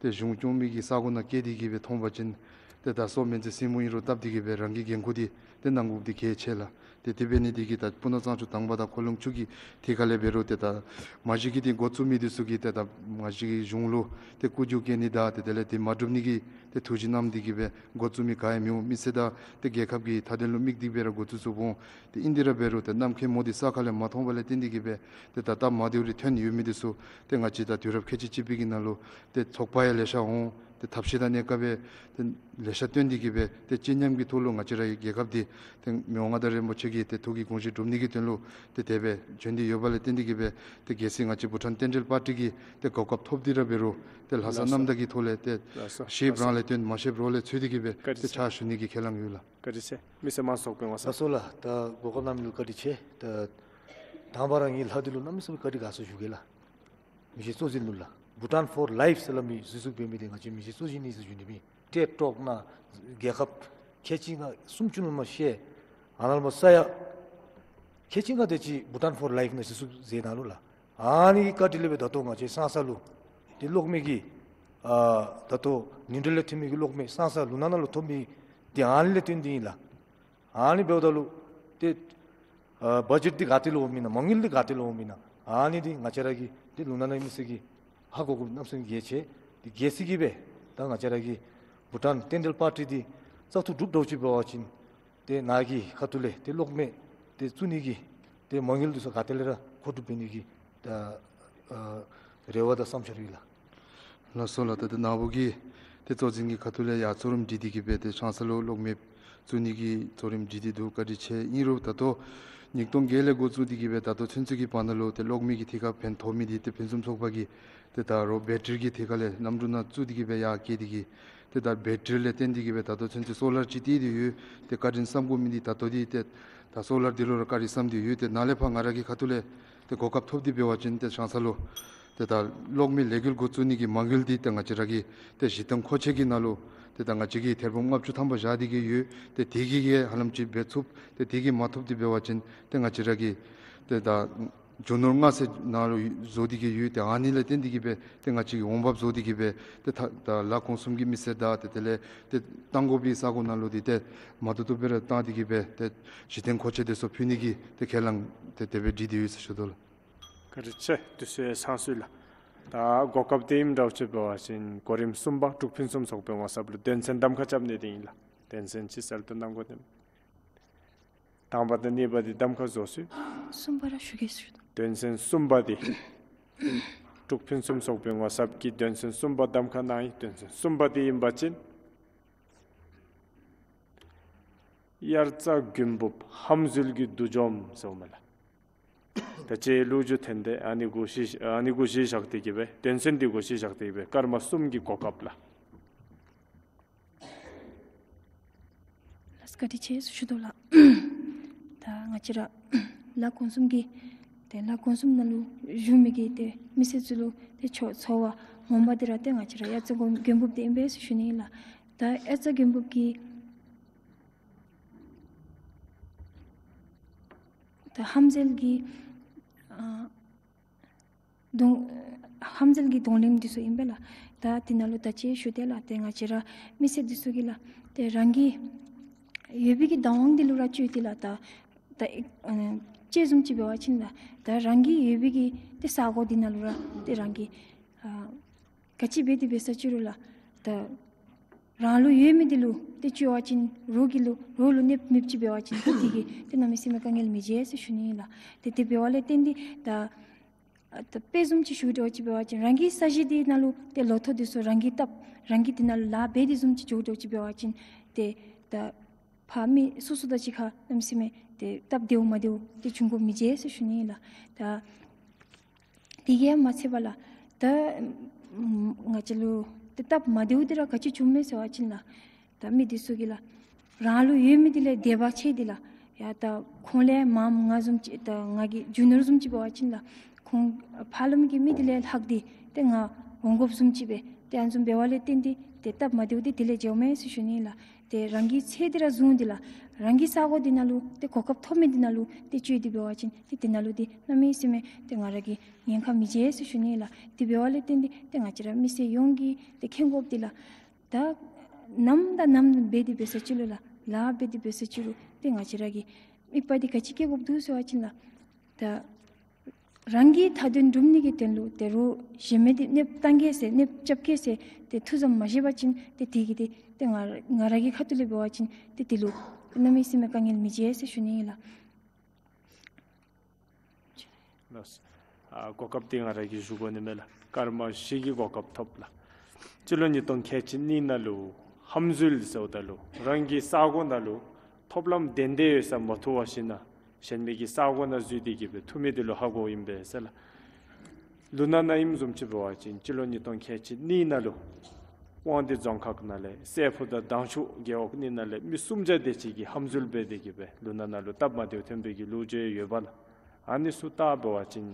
ཏེ་གཞུང་སྐྱོང་མི་གི་ས་གོ་ནང་བསྐྱལ་ཏེ་གི་སྦེ་མཐོང་པ་ཅིན་ཏེ་ད་སོ་མེན་ཙེ་སྲིང་མོ་ཨིན་རུང་སྟབས་བདེ་གི་སྦེ་རང་གི་འགན་ཁུར་འདི་ཏེ་གནང་དགོཔ་འདི་གལ་ཆེ་ལགས། ཏེ་དེ་འབད་ནི་འདི་གིས་ད་སྤུ་ན་གཙང་ཆུ་དང་པ་དང་ཁོ་ལོང་ཆུ་གི་ཐད་ཁ་ལས་འབད་རུང་ཏེ་ད་མ་གཞི་གི་འདི་འགོ་བཙུགས་མི་འདི་ཚུ་གིས་ཏེ་ད་མ་གཞི་གི་གཞུང་ལུ་ཏེ་སྐུ་རྒྱུགས་བཀལ་ནི་དང་ཏེ་དེ་ལས་ཏེ་མ་འགྲུབ་ནི་གི་ཏེ་ཐུགས་བཞེད་གནང་སྟེ་གི་སྦེ་འགོ་བཙུགས་མི་ག་ཡང་མི་འོང་། མི་སེར་དང་ཏེ་རྒྱལ་ཁབ་ཀྱི་མཐའ་དོན་ལུ་དམིགས་ཏེ་སྦེ་ར་འགོ་བཙུགས་བཙུགསཔ་འོང་། ཏེ་ཨིན་དེ་ར་འབད་རུང་ཏེ་གནམ་མཁའི་མོ་འདི་ས་ཁ་ལས་མ་མཐོང་བ་ལས་བརྟེན་ཏེ་གི་སྦེ་ཏེ་ད་སྟབས་མ་བདེཝ་རེ་ཐོན་ཡོད་མི་འདི་ཚུ་ཏེ་ང་བཅས་ད་དུས་རབས་ཁལ་གཅིག་གཅིག་པའི་གི་ནང་ལུ་ཏེ་ཚོགས་པ་ཡང་ལེ་ཤ་འོང་། ཏེ་ཐབས་ཤེས་དང་གནས་སྐབས་ཏེ་ལེ་ཤ་བཏོན་ཏེ་གི་སྦེ་ཏེ་སྤྱི་མཉམ་གྱི་ཐོག་ལུ་ང་བཅས་ར་གི་རྒྱལ་ཁབ་འདི་ཏེ་མི་དབང་མངའ་བདག་རིན་པོ་ཆེ་གི་ཏེ་ཐུགས་ཀྱི་དགོངས་བཞེད་སྒྲུབ་ནི་གི་དོན་ལུ་ཏེ་དེ་སྦེ་བྱོན་ཏེ་ཡོད་པ་ལས་བརྟེན་ཏེ་གི་སྦེ་ཏེ་གལ་སྲིད་ང་བཅས་བྷུ་ཊཱན་རྟེན་འབྲེལ་པར་ཊི་གིས་ཏེ་གོ་སྐབས་ཐོབ་སྟེ་ར་འབད་རུང་ཏེ་ལྷག་བསམ་ལགས་སོ། རྣམ་དག་གི་ཐོག་ལས་ཏེ་ལགས་སོ། ཤེསཔ་ལགས་སོ། རང་ལས་བརྟེན་མ་ཤེསཔ་རོགས་ལས་འཚོལ་ཏེ་གི་སྦེ་བཀའ་དྲིན་ཏེ་ཆེ། ཕྱག་ཞུ་ནི་གི་ཁས་བླངས་ཡོད་ལགས། བཀའ་དྲིན་ཆེ། མི་སེར་དམངས་གཙོ་ཚོགས་པའི་ངོ་ས། ལགས་སོ་ལགས། ད་གོ་སྐབས་གནང་མི་ལུ་བཀའ་དྲིན་ཆེ། ད་དང་པ་ར་ངེའི་ལྷག་འདི་ལུ་གནམ་མེད་ས་མེད་བཀའ་དྲིན་དགའ་ཚོར་ཞུ་གེ་ལགས། མི་རྗེ་གཙོ་འཛིན་ལུ་ལགས། Bhutan for Life ཟེར་སླབ་མི་གཟིགས་ཚུགས་འབད་མི་འདི་ང་བཅས་མི་རྗེ་གཙོ་འཛིན་ཨིན་ཟེར་ཞུ་ནི་སྦེ་ཨིན། ཏེ་ཀྲོག་ནང་རྒྱལ་ཁབ་ཁལ་གཅིག་ལྔ་སུམ་ཅུ་ལུ་མ་ཤེས། ཨ་ནཱ་ལུ་མ་ས་ཡ་ཁལ་གཅིག་ལྔ་དེ་ཅིག་Bhutan for Life ནང་གཟིགས་ཚུགས་ཟེར་ནང་ལུ་ལགས། ཨ་ནི་གི་བཀའ་དྲིན་ལས་སྦེ་ད་ལྟོ་ང་བཅས་ས་ས་ལུ་ཏེ་གློག་མེ་གི་ཨ་ད་ལྟོ་ནིའུ་ཊཱལ་ལས་ཐོན་མི་གི་གློག་མེ་ས་ས་ལུང་ནག་ནང་ལུ་ཐོབ་མི་འདི་ཨ་ནི་ལས་བརྟེན་ཏེ་ཨིན་ལགས། ཨ་ནི་འབདཝ་ད་ལུ་ཏེ་ཨ་བ་ཇེཊ་འདི་ག་ཏེ་ལུ་འོང་མི་ན་མ་དངུལ་འདི་ག་ཏེ་ལུ་འོང་མི་ན་ཨ་ནི་འདི་ང་བཅས་ར་གི་ཏེ་ལུང་ནག་ནང་མི་སེར་གྱིས་ཧ་གོ་དགོཔ་གནམ་མེད་ས་མེད་གལ་ཆེ། ཏེ་གལ་སྲིད་ཀྱི་སྦེ་ད་ང་བཅས་ར་གི་བྷུ་ཊཱན་རྟེན་འབྲེལ་པར་ཊི་འདི་བཙག་འཐུ་གྲུབ་འགྱོ་ཅི་འབད་བ་ཅིན་ཏེ་ནཱ་གི་ཁ་ཐུག་ལས་ཏེ་གློག་མེ་ཏེ་བཙུགས་ནི་གི་ཏེ་མ་དངུལ་འདི་ཚུ་ག་ཏེ་ལས་ར་མཁོ་སྒྲུབ་འབད་ནི་གི་ད་ཨ་རེ་བ་དང་བསམ་འཆར་ཡོད་ལགས། ལགས་སོ་ལགས། ད་ད་ནཱ་བུ་གིས་ཏེ་གཙོ་འཛིན་གྱི་ཁ་ཐུག་ལས་ཡར་གཙོ་རིམ་སྒྲིག་སྟེ་གི་སྦེ་ཏེ་ཤང་ས་ལུ་གློག་མེ་བཙུགས་ནི་གི་གཙོ་རིམ་སྒྲིག་སྟེ་འདུག། བཀའ་དྲིན་ཆེ། ཨིན་རུང་ད་ལྟོ་ཉིས་སྟོང་བརྒྱད་ལས་འགོ་བཙུགས་ཏེ་གི་སྦེ་ད་ལྟོ་ཚུན་ཚོད་ཀྱི་བར་ན་ལུ་ཏེ་གློག་མེ་གི་ཐད་ཁར་ཕན་ཐོགས་མི་འདི་ཏེ་ཕུན་སུམ་ཚོགས་པ་གི་ཏེ་ད་རོགས་བེ་ཊ་རི་གི་ཐད་ཁར་ལས་གནམ་གྲུ་ནང་བཙུགས་ཏེ་གི་སྦེ་ཡར་བསྐྱལ་ཏེ་གི་ཏེ་ད་བེ་ཊ་རི་ལས་བརྟེན་ཏེ་གི་སྦེ་ད་ལྟོ་ཚུན་ཚོད་སོ་ལར་ཅིག་བཏེགས་ཏེ་ཡོད། ཏེ་བཀའ་དྲིན་བསམ་དགོ་མི་འདི་ད་ལྟོ་འདི་ཏེ་ད་སོ་ལར་འདི་ལུ་ར་བཀའ་དྲིན་བསམ་སྟེ་ཡོད། ཏེ་ནཱ་ལས་ཕར་ང་ར་གི་ཁ་ཐུག་ལས་ཏེ་གོ་སྐབས་ཐོབ་སྟེ་འབད་བ་ཅིན་ཏེ་ཤང་ས་ལུ་ཏེ་ད་གློག་མེ་ལས་འགུལ་འགོ་བཙུགས་ནི་གི་མ་དངུལ་འདི་ཏེ་ང་བཅས་ར་གིས་ཏེ་གཞི་རྟེན་མཁོ་ཆས་ཀྱི་ནང་ལུ་ཏེ་ད་ང་བཅས་ཀྱིས་ཐེར་འབུམ་ལྔ་བཅུ་ཐམ་པ་བཞག་སྟེ་གི་ཡོད། ཏེ་དེ་གིས་གིས་ཧ་ལམ་ཅིག་འབད་ཚུགས། ཏེ་དེ་གིས་མ་ཐོབ་སྟེ་འབད་བ་ཅིན་ཏེ་ང་བཅས་ར་གིས་ཏེ་ད་རྒྱུ་ནོར་མངའ་ས་ནང་ལུ་བཟོ་སྟེ་གི་ཡོད། ཏེ་ཨ་ནི་ལས་བརྟེན་ཏེ་གི་སྦེ་ཏེ་ང་བཅས་ཀྱིས་འོང་འབབ་བཟོ་སྟེ་གི་སྦེ་ཏེ་ད་ད་ལ་གོང་གསུམ་གྱི་མི་སེར་དང་ཏེ་དེ་ལས་ཏེ་བཏང་དགོ་པའི་ས་གོ་ནང་ལུ་འདི་ཏེ་མ་ཐུབ་ཐུབ་སྦེ་ར་བཏང་སྟེ་གི་སྦེ་ཏེ་གཞི་རྟེན་མཁོ་ཆས་དེ་ཚུ་ཕུལ་ནི་གི་ཏེ་ཁས་བླངས་ཏེ་དེ་སྦེ་སྒྲིག་སྟེ་ཡོད་ཟེར་ཞུ་དོ་ལགས། བཀའ་དྲིན་ཆེ། དུས་ཚོད་ཚང་སོ་ཡི་ལགས། ད་གོ་སྐབས་དེ་ཨིནམ་འདྲཝ་ཅིག་འབད་བ་ཅིན་གོ་རིམ་གསུམ་པ་འབྲུག་ཕུན་སུམ་ཚོགས་པའི་ངོ་ཚབ་ལུ་དོན་ཚན་གདམ་ཁ་རྐྱབ་ནི་འདི་ཨིན་ལགས། དོན་ཚན་ཅིག་གསལ་སྟོན་གནང་དགོ་དེ། དང་པ་དང་གཉིས་པ་འདི་གདམ་ཁ་རྫོགས་སོ་ཡི། གསུམ་པ་ར་ཞུ་གེ་ཟེར་ཞུ་དོ། དོན་ཚན་གསུམ་པ་འདི་འབྲུག་ཕུན་སུམ་ཚོགས་པའི་ངོ་ཚབ་ཀྱིས་དོན་ཚན་གསུམ་པ་གདམ་ཁ་གནང་ཡི། དོན་ཚན་གསུམ་པ་འདི་ཨིན་པ་ཅིན་དབྱར་རྩྭ་དགུན་འབུབ་ཧམ་འཛུལ་གྱི་བསྡུ་འཇོམས་ཟེརཝ་མས་ལགས། ད་ཅི་ལོ་རྒྱུས་ཐོན་ཏེ་ཨ་ནི་གུ་གཞི་ཨ་ནི་གུ་གཞི་བཞག་སྟེ་གི་སྦེ་དོན་ཚན་འདི་གུ་གཞི་བཞག་སྟེ་གི་སྦེ་སྐར་མ་གསུམ་གྱི་གོ་སྐབས་ལགས། ལགས་བཀའ་དྲིན་ཆེ་ཟེར་ཞུ་དོ་ལགས། ད་ང་བཅས་ར་ལ་གོང་གསུམ་གྱི་ཏེ་ལ་གོང་གསུམ་ནང་ལུ་བཞུགས་མི་གི་ཏེ་མི་སེར་ཚུ་ལུ་ཏེ་ཚོ་ཚོར་བ་ངོ་མ་འདི་ར་ཏེ་ང་བཅས་ར་དབྱར་རྩྭ་དགུན་དགུན་འབུབ་འདི་ཨིན་པས་ཟེར་ཞུ་ནི་ཨིན་ལགས། ད་དབྱར་རྩྭ་དགུན་འབུབ་ཀྱི་ད་ཧམ་འཛུལ་གྱི་ཨ་ གདོང་ཧམ་ཟེལ་གྱི་གདོང་ལེན་འདི་ཚུ་ཨིན་པས་ལགས། ད་དེ་ནང་ལུ་ད་ཅི་ཞུ་དེས་ལགས། ཏེ་ང་བཅས་ར་མི་སེར་འདི་ཚུ་གིས་ལགས། ཏེ་རང་གི་ཡོད་པའི་གི་བདག་དབང་འདི་ལུ་ར་བཅོལ་ཏེ་ལགས། ད་ད་ཨ་ཅི་བཟུམ་ཅིག་འབད་བ་ཅིན་ལགས། ད་རང་གི་ཡོད་པའི་གི་ཏེ་ས་གོ་འདི་ནང་ལུ་ར་ཏེ་རང་གི་ཨ་ག་ཅི་འབད་དེ་འབད་ས་ཅི་རུང་ལགས། ད་རང་ལུ་ཡོད་མི་འདི་ལུ་ཏེ་བཅོལ་བ་ཅིན་རོགས་ཀྱི་ལུ་རོགས་ལུ་གནོདཔ་མེདཔ་ཅིག་འབད་བ་ཅིན་ཏེ་དེ་གིས་ཏེ་གནམ་མེད་ས་མེད་དཀའ་ངལ་མི་འཇིགས་ཟེར་ཞུ་ནི་ཨིན་ལགས། ཏེ་དེ་འབདཝ་ལས་བརྟེན་ཏེ་ད་ཨ་ད་དཔེ་བཟུམ་ཅིག་ཞུ་དོ་ཅིག་འབད་བ་ཅིན་རང་གི་ས་གཞི་འདི་ནང་ལུ་ཏེ་ལོ་ཐོག་འདི་ཚུ་རང་གིས་བཏབ་རང་གིས་དེ་ནང་ལུ་ལཱ་འབད་དེ་བཟུམ་ཅིག་འགྱོ་དོ་ཅིག་འབད་བ་ཅིན་ཏེ་ད་ཕར་མི་སོ་སོ་དང་གཅིག་ཁར་གནམ་མེད་ས་མེད་ཏེ་སྟབས་བདེཝ་མ་བདེཝ་ཏེ་འབྱུང་དགོཔ་མི་འཇིགས་ཟེར་ཞུ་ནི་ཨིན་ལགས། ད་དེ་གིས་མ་ཚད་པར་ལགས། ད་ང་བཅས་ལུ་ཏེ་སྟབས་མ་བདེཝ་འདི་ར་ག་ཅི་བྱུངམ་མས་ཟེར་བ་ཅིན་ལགས། ད་མི་འདི་ཚུ་གིས་ལགས། རང་ལུ་ཡོད་མི་འདི་ལས་དད་པ་ཆེ་སྟེ་ལགས། ཡ་ད་ཁོང་ལས་མངམ་ང་བཟུམ་ཅིག་ད་ང་གི་རྒྱུ་ནོར་བཟུམ་ཅིག་འབད་བ་ཅིན་ལགས། ཁོང་ཕར་ལམ་གྱི་མི་འདི་ལས་ལྷག་སྟེ་ཏེ་ང་འོང་དགོཔ་བཟུམ་ཅིག་སྦེ་ཏེ་ཨ་ནི་བཟུམ་འབདཝ་ལས་བརྟེན་ཏེ་ཏེ་སྟབས་མ་བདེཝ་འདི་དེ་ལས་འཇལཝ་མས་ཟེར་ཞུ་ནི་ལགས། ཏེ་རང་གི་ཚེ་འདི་ར་བཟུང་སྟེ་ལགས། རང་གི་ས་གོ་འདི་ནང་ལུ་ཏེ་གོ་སྐབས་ཐོབ་མི་འདི་ནང་ལུ་ཏེ་བཅོལ་ཏེ་འབད་བ་ཅིན་ཏེ་དེ་ནང་ལུ་ཏེ་གནམ་མེད་ས་མེད་ཏེ་ང་ར་གིས་ཉེན་ཁ་མི་འཇིགས་ཟེར་ཞུ་ནི་ལགས། དེ་འབདཝ་ལས་བརྟེན་ཏེ་ཏེ་ང་བཅས་ར་མི་སེར་ཡོངས་ཀྱིས་ཏེ་མཁྱེན་དགོཔ་འདི་ལགས། ད་ནམ་དང་ནམ་འབད་དེ་འབད་ས་ཅི་རུང་ལགས། ལཱ་འབད་དེ་འབད་ས་ཅི་རུང་ཏེ་ང་བཅས་ར་གིས་དམིགས་པ་འདི་ག་ཅི་བསྐྱེད་དགོཔ་འདུག་ཟེར་བ་ཅིན་ལགས། ད་རང་གི་མཐའ་དོན་སྒྲུབ་ནི་གི་དོན་ལུ་ཏེ་རོགས་གཞན་མི་འདི་གནོདཔ་བཏང་གེ་ཟེར་གནོདཔ་རྐྱབ་གེ་ཟེར་ཏེ་ཐུགས་བསམ་མ་བཞེས་པ་ཅིན་ཏེ་དེ་གིས་ཏེ་ཏེ་ང་ང་ར་གི་ཁ་ཐུག་ལས་འབད་བ་ཅིན་ཏེ་དེ་ལུ་གནམ་མེད་ས་མེད་དཀའ་ངལ་མི་འཇིགས་ཟེར་ཞུ་ནི་ཨིན་ལགས། ལགས། ཨ་གོ་སྐབས་འདི་ང་ར་གིས་ཞུ་དགོ་ནི་མས་ལགས། སྐར་མ་བཞི་གི་གོ་སྐབས་ཐོབ་ལགས། སྤྱི་ལོ་ཉིས་སྟོང་ཁལ་གཅིག་གཉིས་ནང་ལུ་ཧམ་འཛུལ་ཟེརཝ་ད་ལུ་རང་གི་ས་གོ་ནང་ལུ་ཐོབ་ལམ་གདན་འདྲེན་ཡོད་ས་མ་ཐོབ་པར་ཞིནམ་ན་གཞན་མི་གི་ས་གོ་ནང་འཛུལ་ཏེ་གི་སྦེ་ཐུག་མི་འདི་ལུ་ཧ་གོཝ་ཨིན་པས་ཟེར་ལགས། ལུ་ན་ན་ཨིནམ་བཟུམ་ཅིག་འབད་བ་ཅིན་སྤྱི་ལོ་ཉིས་སྟོང་ཁལ་གཅིག་གཉིས་ནང་ལུ་དབང་འདུས་རྫོང་ཁག་ནང་ལས་སྲས་ཕུ་དང་དང་ཕྱུག་རྒེད་འོག་གཉིས་ནང་ལས་མི་སུམ་བརྒྱ་དེ་ཅིག་གིས་ཧམ་འཛུལ་འབད་དེ་གི་སྦེ་ལུ་ན་ནང་ལུ་སྟབས་མ་བདེཝ་ཐོན་པའི་གི་ལོ་རྒྱུས་ཡོདཔ་ལགས། ཨ་ནི་ཚུ་བལྟ་འབད་བ་ཅིན་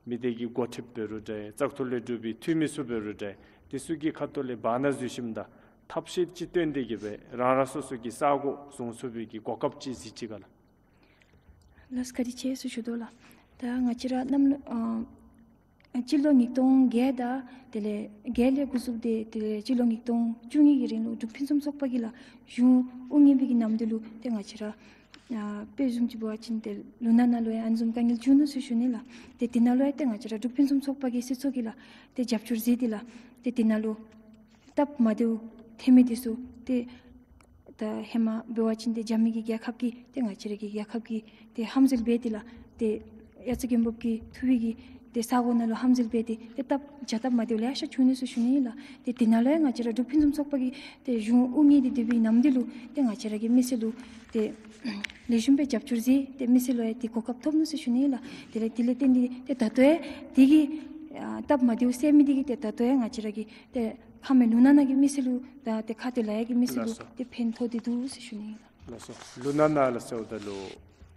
མི་སྡེ་གི་འགོ་ཁྲིདཔ་འབད་རུང་འདྲ་བཙག་འཐུ་ལས་གྲུབ་པའི་འཐུས་མི་ཚུ་འབད་རུང་འདྲ་དེ་ཚུ་གི་ཁ་ཐུག་ལས་བར་ན་འཛུལ་ཞིནམ་ད་ཐབས་ཤེས་ཅིག་བཏོན་ཏེ་གི་སྦེ་རང་རང་སོ་སོ་གི་ས་གོ་བཟུང་ཚུགས་པའི་གི་གོ་སྐབས་ཅིག་གཟིགས་ཅི་ག་ལགས། ལགས་བཀའ་དྲིན་ཆེ་ཟེར་ཞུ་དོ་ལགས། ད་ང་བཅས་ར་གནམ་ལོ་ཨ་སྤྱི་ལོ་ཉིས་སྟོང་བརྒྱད་དང་དེ་ལས་བརྒྱད་ལས་འགོ་བཙུགས་ཏེ་དེ་ལས་སྤྱི་ལོ་ཉིས་སྟོང་བཅུ་གཉིས་ཀྱི་རིང་ལུ་འབྲུག་ཕུན་སུམ་ཚོགས་པ་གིས་ལགས་གཞུང་དབུ་བརྙེས་པའི་གི་ནམ་དུས་ལུ་ཏེ་ང་བཅས་ར་ཨ་དཔེ་བཟུམ་ཅིག་འབད་བ་ཅིན་ཏེ་ལུ་ན་ནང་ལུ་ཡང་ཨ་ནི་བཟུམ་དཀའ་ངལ་བྱུང་ནུག་ཟེར་ཞུ་ནི་ལགས། ཏེ་དེ་ནང་ལུ་ཡང་ཏེ་ང་བཅས་ར་འབྲུག་ཕུན་སུམ་ཚོགས་པ་གི་སྲིད་ཚོགས་ཀྱིས་ལགས་ཏེ་རྒྱབ་སྐྱོར་མཛད་དེ་ལགས་ཏེ་དེ་ནང་ལུ་སྟབས་མ་བདེཝ་ཐོན་མི་འདི་ཚུ་ཏེ་ད་ཧེ་མ་འབད་བ་ཅིན་ཏེ་རྒྱ་མི་གི་རྒྱལ་ཁབ་ཀྱིས་ཏེ་ང་བཅས་ར་གི་རྒྱལ་ཁབ་ཀྱི་ཏེ་ཧམ་འཛུལ་འབད་དེ་ལགས་ཏེ་དབྱར་རྩྭ་དགུན་འབུབ་ཀྱི་ཐུ་བྷི་གི་ཏེ་ས་གོ་ནང་ལུ་ཧམ་འཛུལ་འབད་དེ་ཏེ་སྟབས་བྱ་སྟབས་མ་བདེཝ་ལེ་ཤ་བྱུང་ནུག་ཟེར་ཞུ་ནི་ལགས། ཏེ་དེ་ནང་ལུ་ཡང་ང་བཅས་ར་འབྲུག་ཕུན་སུམ་ཚོགས་པ་གིས་ཏེ་གཞུང་དབུ་བརྙེས་ཏེ་སྡོད་པའི་ནམ་དུས་ལུ་ཏེ་ང་བཅས་ར་གི་མི་སེར་ལུ་ཏེ་ལེགས་ཤོམ་སྦེ་རྒྱབ་སྐྱོར་མཛད་དེ་མི་སེར་ལུ་ཡང་ཏེ་གོ་སྐབས་ཐོབ་ནུག་ཟེར་ཞུ་ནི་ལགས། དེ་ལས་དེ་ལས་བརྟེན་ཏེ་ཏེ་ད་ལྟོ་ཡང་དེ་གི་ཨ་སྟབས་མ་བདེཝ་སེལ་མི་དེ་གིས་ཏེ་ད་ལྟོ་ཡང་ང་བཅས་ར་གི་ཏེ་ཁ་མེད་ལུ་ན་ནང་གི་མི་སེར་ལུ་ད་ཏེ་ཁ་ཐུག་ལས་ཡང་གི་མི་སེར་ལུ་ལགས་སོ། ཏེ་ཕན་ཐོགས་ཏེ་འདུག་ཟེར་ཞུ་ནི་ལགས། ལགས་སོ། ལུ་ན་ནང་ལགས་ཟེརཝ་ད་ལུ་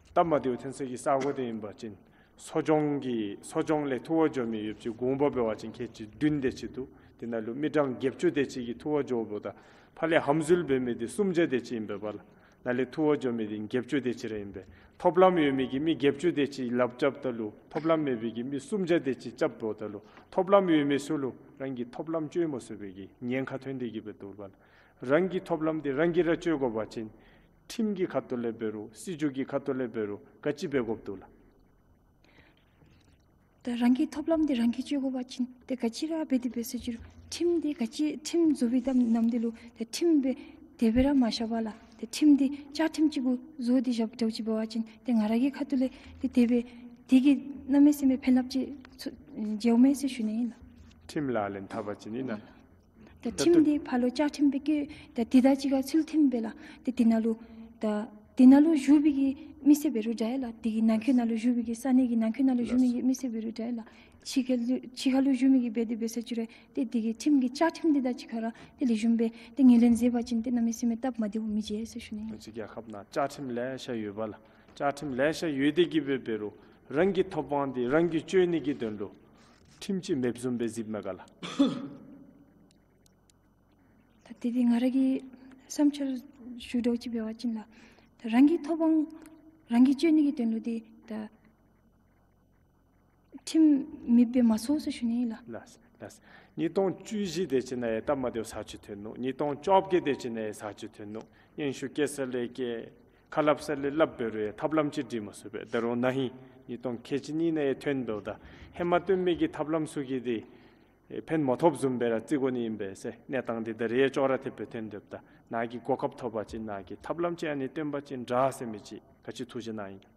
སྟབས་མ་བདེཝ་ཐོན་ས་གི་ས་གོ་དེ་ཨིན་པ་ཅིན་གསོ་སྦྱོང་གི་གསོ་སྦྱོང་ལས་ཐུ་བ་འགྱོ་མི་ཡོདཔ་ཅིག་དགོངས་པ་འབད་བ་ཅིན་ཁལ་གཅིག་བདུན་དེ་ཅིག་འདུག། དེ་ནང་ལུ་མི་གྲངས་བརྒྱད་ཅུ་དེ་ཅིག་གིས་ཐུ་བ་འགྱོཝ་ད་ཕར་ལས་ཧམ་འཛུལ་འབད་མི་དེ་སུམ་བརྒྱ་དེ་ཅིག་ཨིན་པས་པ་ལགས། ནཱ་ལས་ཐུ་བ་འགྱོ་མི་དེ་བརྒྱད་ཅུ་དེ་ཅིག་ར་ཨིན་པས། ཐོབ་ལམ་ཡོད་མི་གི་མི་བརྒྱད་ཅུ་དེ་ཅིག་ལགཔ་རྐྱབ་ད་ལུ་ཐོབ་ལམ་མེད་པའི་གི་མི་སུམ་བརྒྱ་དེ་ཅིག་རྐྱབ་འབདཝ་ད་ལུ་ཐོབ་ལམ་ཡོད་མི་ཚུ་ལུ་རང་གི་ཐོབ་ལམ་བཅོལ་མ་ཚུགས་པའི་གི་ཉེན་ཁ་ཐོན་ཏེ་གི་སྦེ་འདུག་པ་ལགས། རང་གི་ཐོབ་ལམ་དེ་རང་གིས་ར་བཅོལ་དགོ་པ་ཅིན་ཁྲིམས་ཀྱི་ཁ་ཐུག་ལས་འབད་རུང་སྲིད་བྱུས་ཀྱི་ཁ་ཐུག་ལས་འབད་རུང་ག་ཅི་འབད་དགོཔ་འདུག་ལགས། ད་རང་གི་ཐོབ་ལམ་དེ་རང་གིས་བཅོལ་དགོ་པ་ཅིན་ཏེ་ག་ཅི་ར་འབད་དེ་འབད་ས་ཅི་རུང་ཁྲིམས་དེ་ག་ཅི་ཁྲིམས་བཟོ་བའི་ད་ནམ་དུས་ལུ་ཏེ་ཁྲིམས་སྦེ་དེ་སྦེ་ར་མ་བཞག་པར་ལགས་ཏེ་ཁྲིམས་དེ་བཅའ་ཁྲིམས་ཅིག་གུ་བཟོ་སྟེ་བཞགཔ་འདྲཝ་ཅིག་འབད་བ་ཅིན་ཏེ་ང་ར་གི་ཁ་ཐུག་ལས་ཏེ་དེ་སྦེ་དེ་གིས་གནམ་མེད་ས་མེད་ཕན་རླབས་ཅིག་ཚུ་འཇལཝ་མས་ཟེར་ཞུ་ནི་ཨིན་ལགས། ཁྲིམས་ལག་ལེན་འཐབ་པ་ཅིན་ཨིན་ན། ད་ད་ཁྲིམས་ལྟོ་འདི་ཕར་ལུ་བཅའ་ཁྲིམས་སྦེ་བཀོད། ད་དེ་དང་གཅིག་ཁར་ཚུལ་མཐུན་སྦེ་ལགས། ཏེ་དེ་ནང་ལུ་ད་དེ་ནང་ལུ་བཞུགས་པའི་གི་མི་སེར་འབད་རུང་འདྲ་ལགས། དེ་གི་ནང་འཁོད་ནང་ལུ་བཞུགས་པའི་གི་ས་གནས་ཀྱི་ནང་འཁོད་ནང་ལུ་བཞུགས་མི་གི་མི་སེར་འབད་རུང་འདྲ་ལགས། ཕྱི་ཁ་ལུ་ཕྱི་ཁ་ལུ་བཞུགས་མི་གིས་འབད་དེ་འབད་ས་ཅི་རུང་ཏེ་དེ་གི་ཁྲིམས་ཀྱི་བཅའ་ཁྲིམས་འདི་དང་གཅིག་ཁར་ར་ཏེ་ལེགས་ཤོམ་སྦེ་ཏེ་ངོས་ལེན་མཛད་པ་ཅིན་ཏེ་གནམ་མེད་ས་མེད་སྟབས་མ་བདེཝ་མི་འཇིགས་ཟེར་ཞུ་ནི་ཨིན། ང་བཅས་རྒྱལ་ཁབ་ནང་བཅའ་ཁྲིམས་ལེ་ཤ་ཡོད་པ་ལགས། བཅའ་ཁྲིམས་ལེ་ཤ་ཡོད་དེ་གི་སྦེ་འབད་རུང་རང་གི་ཐོབ་དབང་འདི་རང་གིས་བཅོལ་ནི་གི་དོན་ལུ་ཁྲིམས་ཅིག་མེདཔ་བཟུམ་སྦེ་གཟིགསཔ་མས་ག་ལགས། ད་དེ་འདི་ང་ར་གི་བསམ་འཆར་ཞུ་འདྲཝ་ཅིག་འབད་བ་ཅིན་ལགས། ད་རང་གི་ཐོབ་དབང་རང་གིས་བཅོལ་ནི་གི་དོན་ལུ་འདི་ད་ ཁྲིམས་མེདཔ་སྦེ་མ་སོང་ཟེར་ཞུ་ནི་ལགས། ལགས་ལགས། ཉིས་སྟོང་བཅུ་བཞི་དེ་ཅིག་ནང་ཡང་སྟབས་མ་བདེཝ་ཚར་ཅིག་ཐོན་ནུག། ཉིས་སྟོང་བཅོ་བརྒྱད་དེ་ཅིག་ནང་ཡང་ཚར་ཅིག་ཐོན་ནུག། སྙན་ཞུ་བཀལ་ས་ལས་བཀལ། ཁ་སླབ་ས་ལས་སླབ་འབད་རུང་ཡང་ཐབས་ལམ་ཅིག་སྒྲིག་མ་ཚུགས་པས། ད་རུང་ན་ཧིང་ཉིས་སྟོང་ཁལ་གཅིག་གཉིས་ནང་ཡང་ཐོན་འབདཝ་ད་ཧེ་མ་བཏོན་མི་གི་ཐབས་ལམ་ཚུ་གིས་འདི་ཨེ་ཕན་མ་ཐོགསཔ་བཟུམ་སྦེ་ར་བརྩི་དགོ་ནི་ཨིན་པས་ཟེར་གནས་སྟངས་འདི་ད་རེས་ཡང་ཅོག་ར་འཐདཔ་སྦེ་ཐོན་སྡོདཔ་ད་ནཱ་གིས་གོ་སྐབས་ཐོབ་པ་ཅིན་ནཱ་གིས་ཐབས་ལམ་ཅིག་ཨ་ནི་སྟོན་པ་ཅིན་དྲག་ཟེར་མི་ཅིག། ག་ཅི་ཐུགས་བཞེད་གནང་ཡི།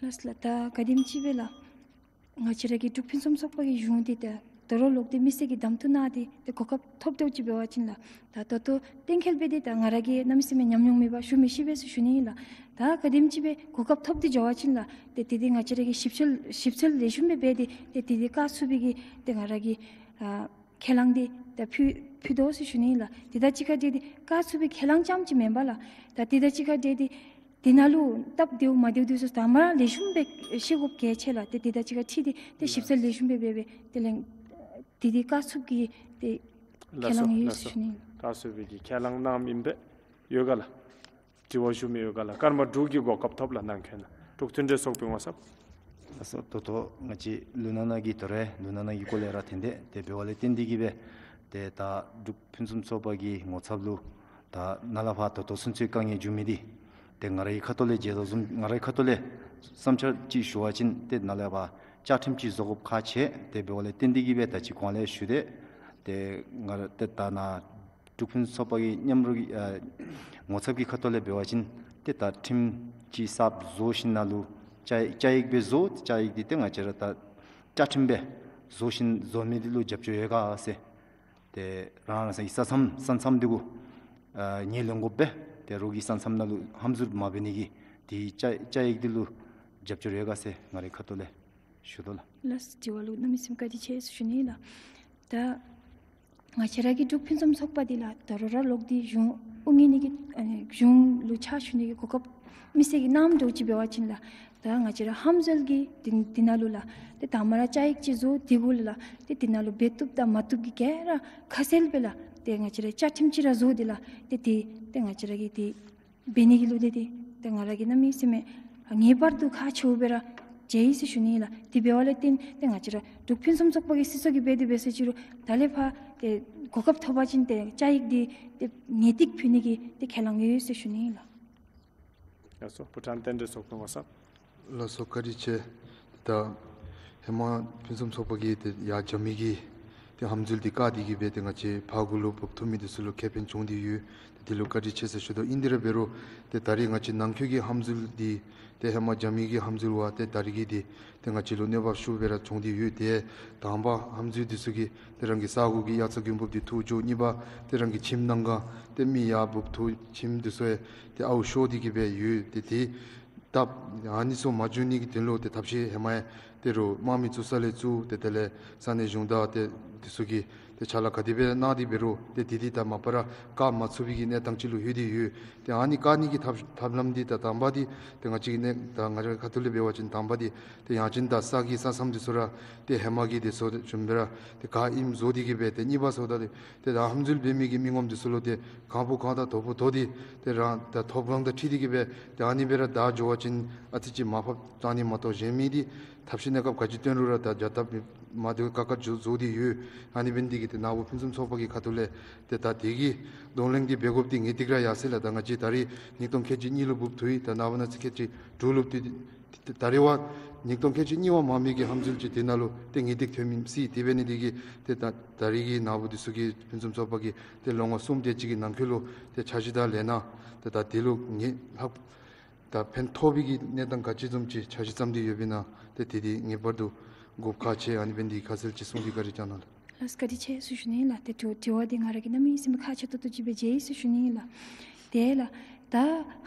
ལགས་ལགས། ད་ག་དེམ་ཅིག་སྦེ་ལགས། ང་བཅས་ར་གི་འབྲུག་ཕུན་སུམ་ཚོགས་པ་གི་གཞུང་འདི་ད་ད་རུང་ལོག་སྟེ་མི་སེར་གྱི་གདམ་འཐུ་གནང་སྟེ་ཏེ་གོ་སྐབས་ཐོབ་དོ་ཅིག་འབད་བ་ཅིན་ལགས། ད་ད་ལྟོ་གཏན་འཁེལ་སྦེ་འདི་ད་ང་ར་གིས་གནམ་མེད་ས་མེད་ཉམས་མྱོང་མེད་པར་ཞུ་མི་ཤེས་པས་ཟེར་ཞུ་ནི་ཨིན་ལགས། ད་ག་དེམ་ཅིག་སྦེ་གོ་སྐབས་ཐོབ་སྟེ་འགྱོ་བ་ཅིན་ལགས། ཏེ་དེ་འདི་ང་བཅས་ར་གིས་ཞིབ་འཚོལ་ཞིབ་འཚོལ་ལེགས་ཤོམ་སྦེ་འབད་དེ་ཏེ་དེ་འདི་བཀག་ཚུགས་པའི་གི་ཏེ་ང་ར་གིས་ཨ་ཁས་བླངས་འདི་ད་ཕུལ་ཕུལ་དོ་ཟེར་ཞུ་ནི་ཨིན་ལགས། དེ་དང་གཅིག་ཁར་འབྲེལ་ཏེ་བཀག་ཚུགས་པའི་ཁས་བླངས་རྐྱངམ་ཅིག་མེན་པར་ལགས། ད་དེ་དང་གཅིག་ཁར་འབྲེལ་ཏེ་དེ་ནང་ལུ་སྟབས་བདེཝ་མ་བདེཝ་འདི་ཚུ་དང་པ་ར་ལེགས་ཤོམ་སྦེ་ཤེས་དགོཔ་གལ་ཆེ་ལགས། ཏེ་དེ་དང་གཅིག་ཁར་འཁྲིལ་ཏེ་ཏེ་ཞིབ་འཚོལ་ལེགས་ཤོམ་སྦེ་འབད་སྦེ་དེ་ལས་དེ་འདི་བཀག་ཚུགསཔ་གི་ཏེ་ཁས་བླངས་ཡོད་ཟེར་ཞུ་ནི་ཨིན་ལགས། བཀག་ཚུགས་པའི་གི་ཁས་བླངས་གནངམ་ཨིན་པས། ཡོད་ག་ལགས། དྲི་བ་ཞུ་མི་ཡོད་ག་ལགས། ཀརྨ་འབྲུག་གིས་གོ་སྐབས་ཐོབ་ལགས། ནང་འཁོད་ནང་འབྲུག་མཐུན་འབྲེལ་ཚོགས་པའི་ངོ་ཚབ། ལགས་སོ། ད་ལྟོ་ང་བཅས་ལུ་ནང་ན་གི་དོ་རུང་ལུ་ནང་ན་གི་སྐོར་ལས་ར་ཐོན་ཏེ་དེ་འབདཝ་ལས་བརྟེན་ཏེ་གིས་སྦེ་ཏེ་ད་འབྲུག་ཕུན་སུམ་ཚོགས་པ་གི་ངོ་ཚབ་ལུ་ད་ནཱ་ལས་ཕར་ད་ལྟོ་ཚུན་ཚོད་དཀའ་ངལ་བྱུང་མི་འདི་ཏེ་ང་རའི་ཁ་ཐུག་ལས་མཇལ་དོ་བཟུམ་ང་རའི་ཁ་ཐུག་ལས་བསམ་འཆར་ཅིག་ཞུ་བ་ཅིན་ཏེ་ནཱ་ལས་ཕར་བཅའ་ཁྲིམས་ཅིག་བཟོ་དགོཔ་ཁག་ཆེ། དེ་འབདཝ་ལས་བརྟེན་ཏེ་གིས་སྦེ་ད་ཅི་གོང་ལས་ཞུ་སྟེ་ཏེ་ང་ར་ཏེ་ད་ནཱ་འབྲུག་ཕུན་སུམ་ཚོགས་པ་གི་མཉམ་རོགས་ཀྱི་ཨ་ངོ་ཚབ་ཀྱི་ཁ་ཐུག་ལས་འབད་བ་ཅིན་ཏེ་ད་ཁྲིམས་ཅིག་གསརཔ་བཟོ་ཞིནམ་ལས་བཅའ་བཅའ་ཡིག་སྦེ་བཟོ། བཅའ་ཡིག་འདི་ཏེ་ང་བཅས་ར་ད་བཅའ་ཁྲིམས་སྦེ་བཟོ་ཞིནམ་བཟོ་མི་འདི་ལུ་རྒྱབ་སྐྱོར་ཡོད་ག་ཟེར། ཏེ་རང་རང་སོའི་ས་མཚམས་ས་མཚམས་འདི་གུ་ཨ་ངོས་ལེན་དགོ་པས། ཏེ་རོགས་ཀྱི་ས་མཚམས་ནང་ལུ་ཧམ་འཛུལ་མ་འབད་ནི་གི་འདི་བཅའ་བཅའ་ཡིག་འདི་ལུ་རྒྱབ་སྐྱོར་ཡོད་ག་ཟེར་ང་རའི་ཁ་ཐུག་ལས་ཞུ་དོ་ལགས། ལགས་སོ། དྲི་བ་ལུ་གནམ་མེད་ས་མེད་བཀའ་དྲིན་ཆེ་ཟེར་ཞུ་ནི་ལགས། ད་ང་བཅས་ར་གི་འབྲུག་ཕུན་སུམ་ཚོགས་པ་འདི་ལགས་ད་རུང་ར་ལོག་སྟེ་གཞུང་དབུ་བརྙེས་ནི་གི་ཨ་ནི་གཞུང་ལུ་ཕྱག་ཞུ་ནི་གི་གོ་སྐབས་མི་སེར་གྱིས་གནངམ་འདྲཝ་ཅིག་འབད་བ་ཅིན་ལགས། ད་ང་བཅས་ར་ཧམ་འཛུལ་གྱི་འདི་འདི་ནང་ལུ་ལགས་ཏེ་དང་པ་ར་བཅའ་ཡིག་ཅིག་བཟོ། དེ་གུ་ལུ་ལགས་ཏེ་འདི་ནང་ལུ་འབད་བཏུབ་དང་མ་བཏུབ་ཀྱི་ག་ར་ཁ་གསལ་སྦེ་ལགས་ཏེ་ང་བཅས་ར་བཅའ་ཁྲིམས་ཅིག་ར་བཟོ་སྟེ་ལགས་ཏེ་དེ་ཏེ་ང་བཅས་ར་གིས་ཏེ་འབད་ནི་གི་ལུ་ཏེ་ཏེ་ཏེ་ང་ར་གིས་གནམ་མེད་ས་མེད་ངེས་པར་དུ་ཁག་ཆེཝ་སྦེ་ར་མཇལ་ཡི་ཟེར་ཞུ་ནི་ལགས། དེ་འབདཝ་ལས་བརྟེན་ཏེ་ང་བཅས་ར་འབྲུག་ཕུན་སུམ་ཚོགས་པ་གི་སྲིད་ཚོགས་ཀྱིས་འབད་དེ་འབད་ཟེར་ཅི་རུང་ད་ལས་ཕར་ཏེ་གོ་སྐབས་ཐོབ་པ་ཅིན་ཏེ་བཅའ་ཡིག་འདི་ཏེ་ངེས་ཏིག་ཕུལ་ནི་གི་ཏེ་ཁས་བླངས་ཡོད་ཟེར་ཞུ་ནི་ལགས། ལགས་སོ། ཕོ་བྲང་རྟེན་འབྲེལ་ཚོགས་པའི་ངོ་ཚབ། ལགས་སོ། བཀའ་དྲིན་ཆེ། ད་ཧེ་མ་ཕུན་སུམ་ཚོགས་པ་གིས་ཏེ་ཡར་རྒྱབ་མི་གི་ཏེ་ཧམ་འཛུལ་འདི་བཀག་སྟེ་གིས་སྦེ་ཏེ་ང་བཅས་ཕར་གུ་ལུ་འབབ་ཐོབ་མི་འདི་ཚུ་ལུ་ཁེ་ཕན་བྱུང་སྟེ་ཡོད། ཏེ་དེ་ལུ་བཀའ་དྲིན་ཆེ་ཟེར་ཞུ་དོ། ཨིན་དེ་ར་འབད་རུང་ཏེ་ད་རེས་ང་བཅས་ནང་འཁོད་ཀྱི་ཧམ་འཛུལ་འདི་ཏེ་ཧེ་མ་རྒྱབ་མི་གི་ཧམ་འཛུལ་བ་ཏེ་ད་རེས་ཀྱི་འདི་ཏེ་ང་བཅས་ལུ་གནོད་པ་ཤུགས་སྦེ་ར་བྱུང་སྟེ་ཡོད། ཏེ་དང་པ་ཧམ་འཛུལ་འདི་ཚུ་གིས་ཏེ་རང་གི་ས་གོ་གི་དབྱར་རྩྭ་དགུན་འབུབ་འདི་འཐུ་འགྱོ། གཉིས་པ་ཏེ་རང་གི་ཁྱིམ་ནང་ག་ཏེ་མི་ཡར་འབབ་འཐུ་ཁྱིམ་འདི་ཚུ་ཡང་ཏེ་ཨརཝ་ཤོར་ཏེ་གིས་སྦེ་ཡོད། ཏེ་དེ་སྟབས་ཨ་ནི་ཚུ་མ་འབྱུང་ནི་གི་དོན་ལུ་ཏེ་ཐབས་ཤེས་ཧེ་མ་ཡང་ཏེ་རུང་དམག་མི་བཙུགས་ས་ལས་བཙུགས་ཏེ་དེ་ལས་ས་གནས་གཞུང་དང་ཏེ་འདི་ཚུ་གིས་ཏེ་ཕྱག་ལཱ་ག་དེ་སྦེ་གནང་སྟེ་འབད་རུང་ཏེ་དེ་འདི་ད་མ་པ་ར་བཀག་མ་ཚུགས་པའི་གི་གནས་སྟངས་ཅིག་ལུ་ལྷོད་དེ་ཡོད། ཏེ་ཨ་ནི་བཀག་ནི་གི་ཐབས་ཐབས་ལམ་འདི་ད་དང་པ་འདི་ཏེ་ང་བཅས་ཀྱི་གནས་ད་ང་རའི་ཁ་ཐུག་ལས་འབད་བ་ཅིན་དང་པ་འདི་ཏེ་ཡང་ཅིན་ད་ས་གི་ས་མཚམས་འདི་ཚུ་ར་ཏེ་ཧེ་མ་གི་འདི་ཚུ་བཟུམ་སྦེ་ར་ཏེ་ག་ཨིནམ་བཟོ་སྟེ་གིས་སྦེ་ཏེ་གཉིས་པ་ཚུ་ད་ཏེ་ཏེ་ད་ཧམ་འཛུལ་འབད་མི་གི་མི་ངོམ་འདི་ཚུ་ལུ་ཏེ་གང་ཕོག་གང་ད་དོ་ཕོག་དོ་འདི་ཏེ་རང་ད་ཐོབ་གང་དང་འཁྲིལ་ཏེ་གིས་སྦེ་ཏེ་ཨ་ནི་སྦེ་ར་ད་འགྱོ་བ་ཅིན་ཨ་ཙི་ཅིག་མར་ཕབ་བཏང་ནི་མ་གཏོགས་གཞན་མི་འདི་ཐབས་ཤེས་གནས་སྐབས་ག་ཅི་བཏོན་རུང་ར་ད་རྒྱ་སྟབས་མ་བདེཝ་ཁག་ཁ་བཟོ་བཟོ་སྟེ་ཡོད། ཨ་ནི་འབད་ནི་འདི་གིས་ཏེ་ནཱ་བུ་ཕུན་སུམ་ཚོགས་པ་གི་ཁ་ཐུག་ལས་ཏེ་ད་དེ་གི་གདོང་ལེན་འདི་འབད་དགོཔ་འདི་ངེས་ཏིག་ར་ཡར་སོ་ཡི་ལགས། ད་ང་བཅས་ད་རེས་ཉིས་སྟོང་ཁལ་གཅིག་གཉིས་ལུ་འབུབ་ཐུབ་ཡི། ད་ནངས་པ་གནངས་ཚེ་ཁལ་གཅིག་དྲུག་ལུ་འབུབ་ཏེ་ད་རེས་པ་ཉིས་སྟོང་ཁལ་གཅིག་གཉིས་པ་མ་མི་གི་ཧམ་འཛུལ་ཅིག་དེ་ནང་ལུ་ཏེ་ངེས་ཏིག་ཐོན་མི་སྲིད། དེ་འབད་ནི་འདི་གིས་ཏེ་ད་ད་རེས་ཀྱི་ནཱ་བུ་འདི་ཚུ་གིས་ཕུན་སུམ་ཚོགས་པ་གིས་ཏེ་ལོ་ངོ་གསུམ་དེ་ཅིག་གི་ནང་འཁོད་ལུ་ཏེ་འཆར་གཞི་དང་ལས་སྣ་ཏེ་ད་དེ་ལུ་ངེས་ལྷག་ད་ཕན་ཐོགས་པའི་གི་གནས་སྟངས་ག་ཅི་བཟུམ་ཅིག་འཆར་གཞི་བརྩམས་ཏེ་ཡོདཔ་ཨིན་ན་ཏེ་དེ་འདི་ངེས་པར་དུ་དགོཔ་ཁག་ཆེ། ཨ་ནི་འབད་ནི་འདི་ཁ་གསལ་ཅིག་གསུངས་ཏེ་བཀའ་དྲིན་བསྐྱང་གནང་ལགས། ལགས་བཀའ་དྲིན་ཆེ་ཟེར་ཞུ་ནི་ལགས། ཏེ་དྲི་དྲི་བ་འདི་ང་ར་གིས་གནམ་མེད་ས་མེད་ཁག་ཆེ་ཏོག་ཏོ་ཅིག་སྦེ་མཇལ་ཡི་ཟེར་ཞུ་ནི་ལགས། ཏེ་ལགས་ད་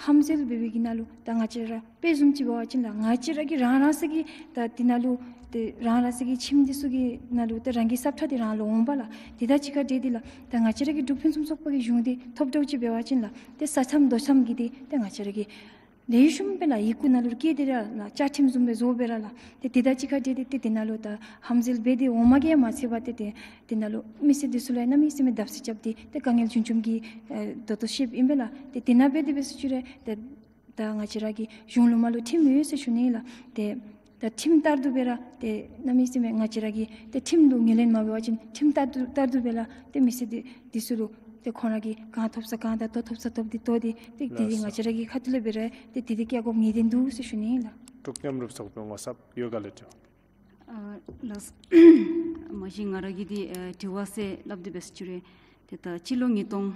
ཧམ་འཛུལ་འབད་བའི་གི་ནང་ལུ་ད་ང་བཅས་ར་དཔེ་བཟུམ་ཅིག་འབད་བ་ཅིན་ལགས་ང་བཅས་ར་གིས་རང་རང་སོ་གི་ད་དེ་ནང་ལུ་ཏེ་རང་རང་སོ་གི་ཁྱིམ་འདི་ཚུ་གི་ནང་ལུ་ཏེ་རང་གི་ས་ཁྲ་འདི་རང་ལུ་འོང་པས་ལགས། དེ་དང་གཅིག་ཁར་འབྲེལ་ཏེ་ལགས་ད་ང་བཅས་ར་གི་འབྲུག་ཕུན་སུམ་ཚོགས་པ་གི་གཞུང་འདི་ཐོབ་དོ་ཅིག་འབད་བ་ཅིན་ལགས་ཏེ་ས་མཚམས་རྡོ་མཚམས་ཀྱི་འདི་ཏེ་ང་བཅས་ར་གིས་ལེགས་ཤོམ་སྦེ་ལགས་ཡི་གུ་ནང་ལུ་བཀོད་དེ་ར་ལགས་བཅའ་ཁྲིམས་བཟུམ་སྦེ་བཟོ་སྦེ་ར་ལགས། ཏེ་དེ་དང་གཅིག་ཁར་འབྲེལ་ཏེ་ཏེ་དེ་ནང་ལུ་ད་ཧམ་འཛུལ་འབད་དེ་འོང་མ་གིས་མ་ཚད་པར་ཏེ་ཏེ་དེ་ནང་ལུ་མི་སེར་འདི་ཚུ་ལུ་ཡང་གནམ་མེད་ས་མེད་བརྡབ་གསིག་རྐྱབ་སྟེ་ཏེ་དཀའ་ངལ་བྱུང་བྱུངམ་གི་ཨེ་ད་ལྟོ་ཤེསཔ་ཨིན་པས་ལགས། ཏེ་དེ་ནང་འབད་དེ་འབད་ཟེར་ཅི་རུང་ཏེ་ད་ང་བཅས་ར་གི་གཞུང་ལུ་མ་ལུ་ཁྲིམས་ཡོད་ཟེར་ཞུ་ནི་ལགས། ཏེ་ ད་ཁྲིམས་ལྟར་དུ་སྦེ་ར་ཏེ་གནམ་མེད་ས་མེད་ང་བཅས་ར་གིས་ཏེ་ཁྲིམས་ལུ་ངོས་ལེན་མ་འབད་བ་ཅིན་ཁྲིམས་ལྟར་དུ་ལྟར་དུ་སྦེ་ར་ཏེ་མི་སེར་འདི་འདི་ཚུ་ལུ་ཏེ་ཁོང་ར་གིས་གང་ཐོབ་ས་གང་དང་དོ་ཐོབ་ས་ཐོབ་སྟེ་དོ་སྟེ་ཏེ་དེ་ལགས་སོ། ང་བཅས་ར་གི་ཁ་ཐུག་ལས་འབད་ར་ཏེ་དེ་དེ་བཀལ་དགོཔ་ངེས་བདེན་འདུག་ཟེར་ཞུ་ནི་ཨིན་ལགས། འབྲུག་མཉམ་རུབ་ཚོགས་པའི་ངོ་ཚབ་ཡོད་ག་ལགས། ཨ་ལགས། མ་གཞི་ང་ར་གིས་འདི་ཨེ་དྲི་བ་ཟེར་སླབ་སྟེ་འབད་ས་ཅིག་ར་ཏེ་ད་སྤྱི་ལོ་ཉིས་སྟོང་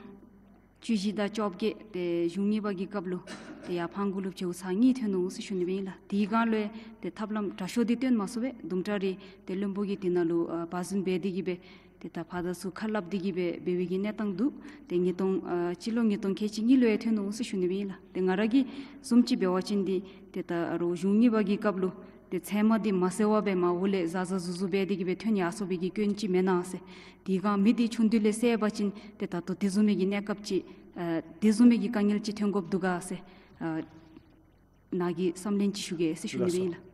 བཅུ་བཞི་དང་བཅོ་བརྒྱད་ཏེ་གཞུང་གཉིས་པ་གི་སྐབས་ལུ་ཏེ་ཡར་ཕང་གུ་ལུ་བྱོག་ཚར་གཉིས་ཐོན་ནུག་ཟེར་ཞུ་ནི་སྦེ་ཨིན་ལགས། དེའི་སྒང་ལུ་ཏེ་ཐབས་ལམ་དྲག་ཤོས་འདི་སྟོན་མ་ཚུགས་པས། དུམ་གྲ་རེ་ཏེ་བློན་པོ་གིས་དེ་ནང་ལུ་ཨ་བག་ཟོན་འབད་དེ་གིས་སྦེ་ཏེ་ད་ཕར་དང་ཚུར་ཁ་སླབ་སྟེ་གིས་སྦེ་འབད་བའི་གི་གནས་སྟངས་འདུག། ཏེ་ཉིས་སྟོང་ཨ་སྤྱི་ལོ་ཉིས་སྟོང་ཁལ་གཅིག་གཉིས་ལུ་ཡང་ཐོན་ནུག་ཟེར་ཞུ་ནི་སྦེ་ཨིན་ལགས། ཏེ་ང་ར་གིས་བཟུམ་ཅིག་འབད་བ་ཅིན་འདི་ཏེ་ད་ཨ་རོགས་གཞུང་གཉིས་པ་གི་སྐབས་ལུ་ཏེ་ཚལ་མ་འདི་མ་སེལ་བར་སྦེ་མར་འོག་ལས་གཟར་གཟར་བཟོ་བཟོ་འབད་དེ་གིས་སྦེ་ཐོན་ཡར་སོང་བའི་གི་སྐྱོན་ཅིག་མེན་ན་ཟེར། དེའི་སྒང་མི་འདི་ཆུང་དུས་ལས་བསད་པ་ཅིན་ཏེ་ད་ལྟོ་དེ་བཟུམ་མའི་གི་གནས་སྐབས་ཅིག་ཨ་དེ་བཟུམ་མའི་གི་དཀའ་ངལ་ཅིག་ཐོན་དགོཔ་འདུག་ག་ཟེར་ཨ་ནཱ་གི་བསམ་ལན་ཅིག་ཞུ་གེ་ཟེར་ཞུ་ནི་སྦེ་ཨིན་ལགས།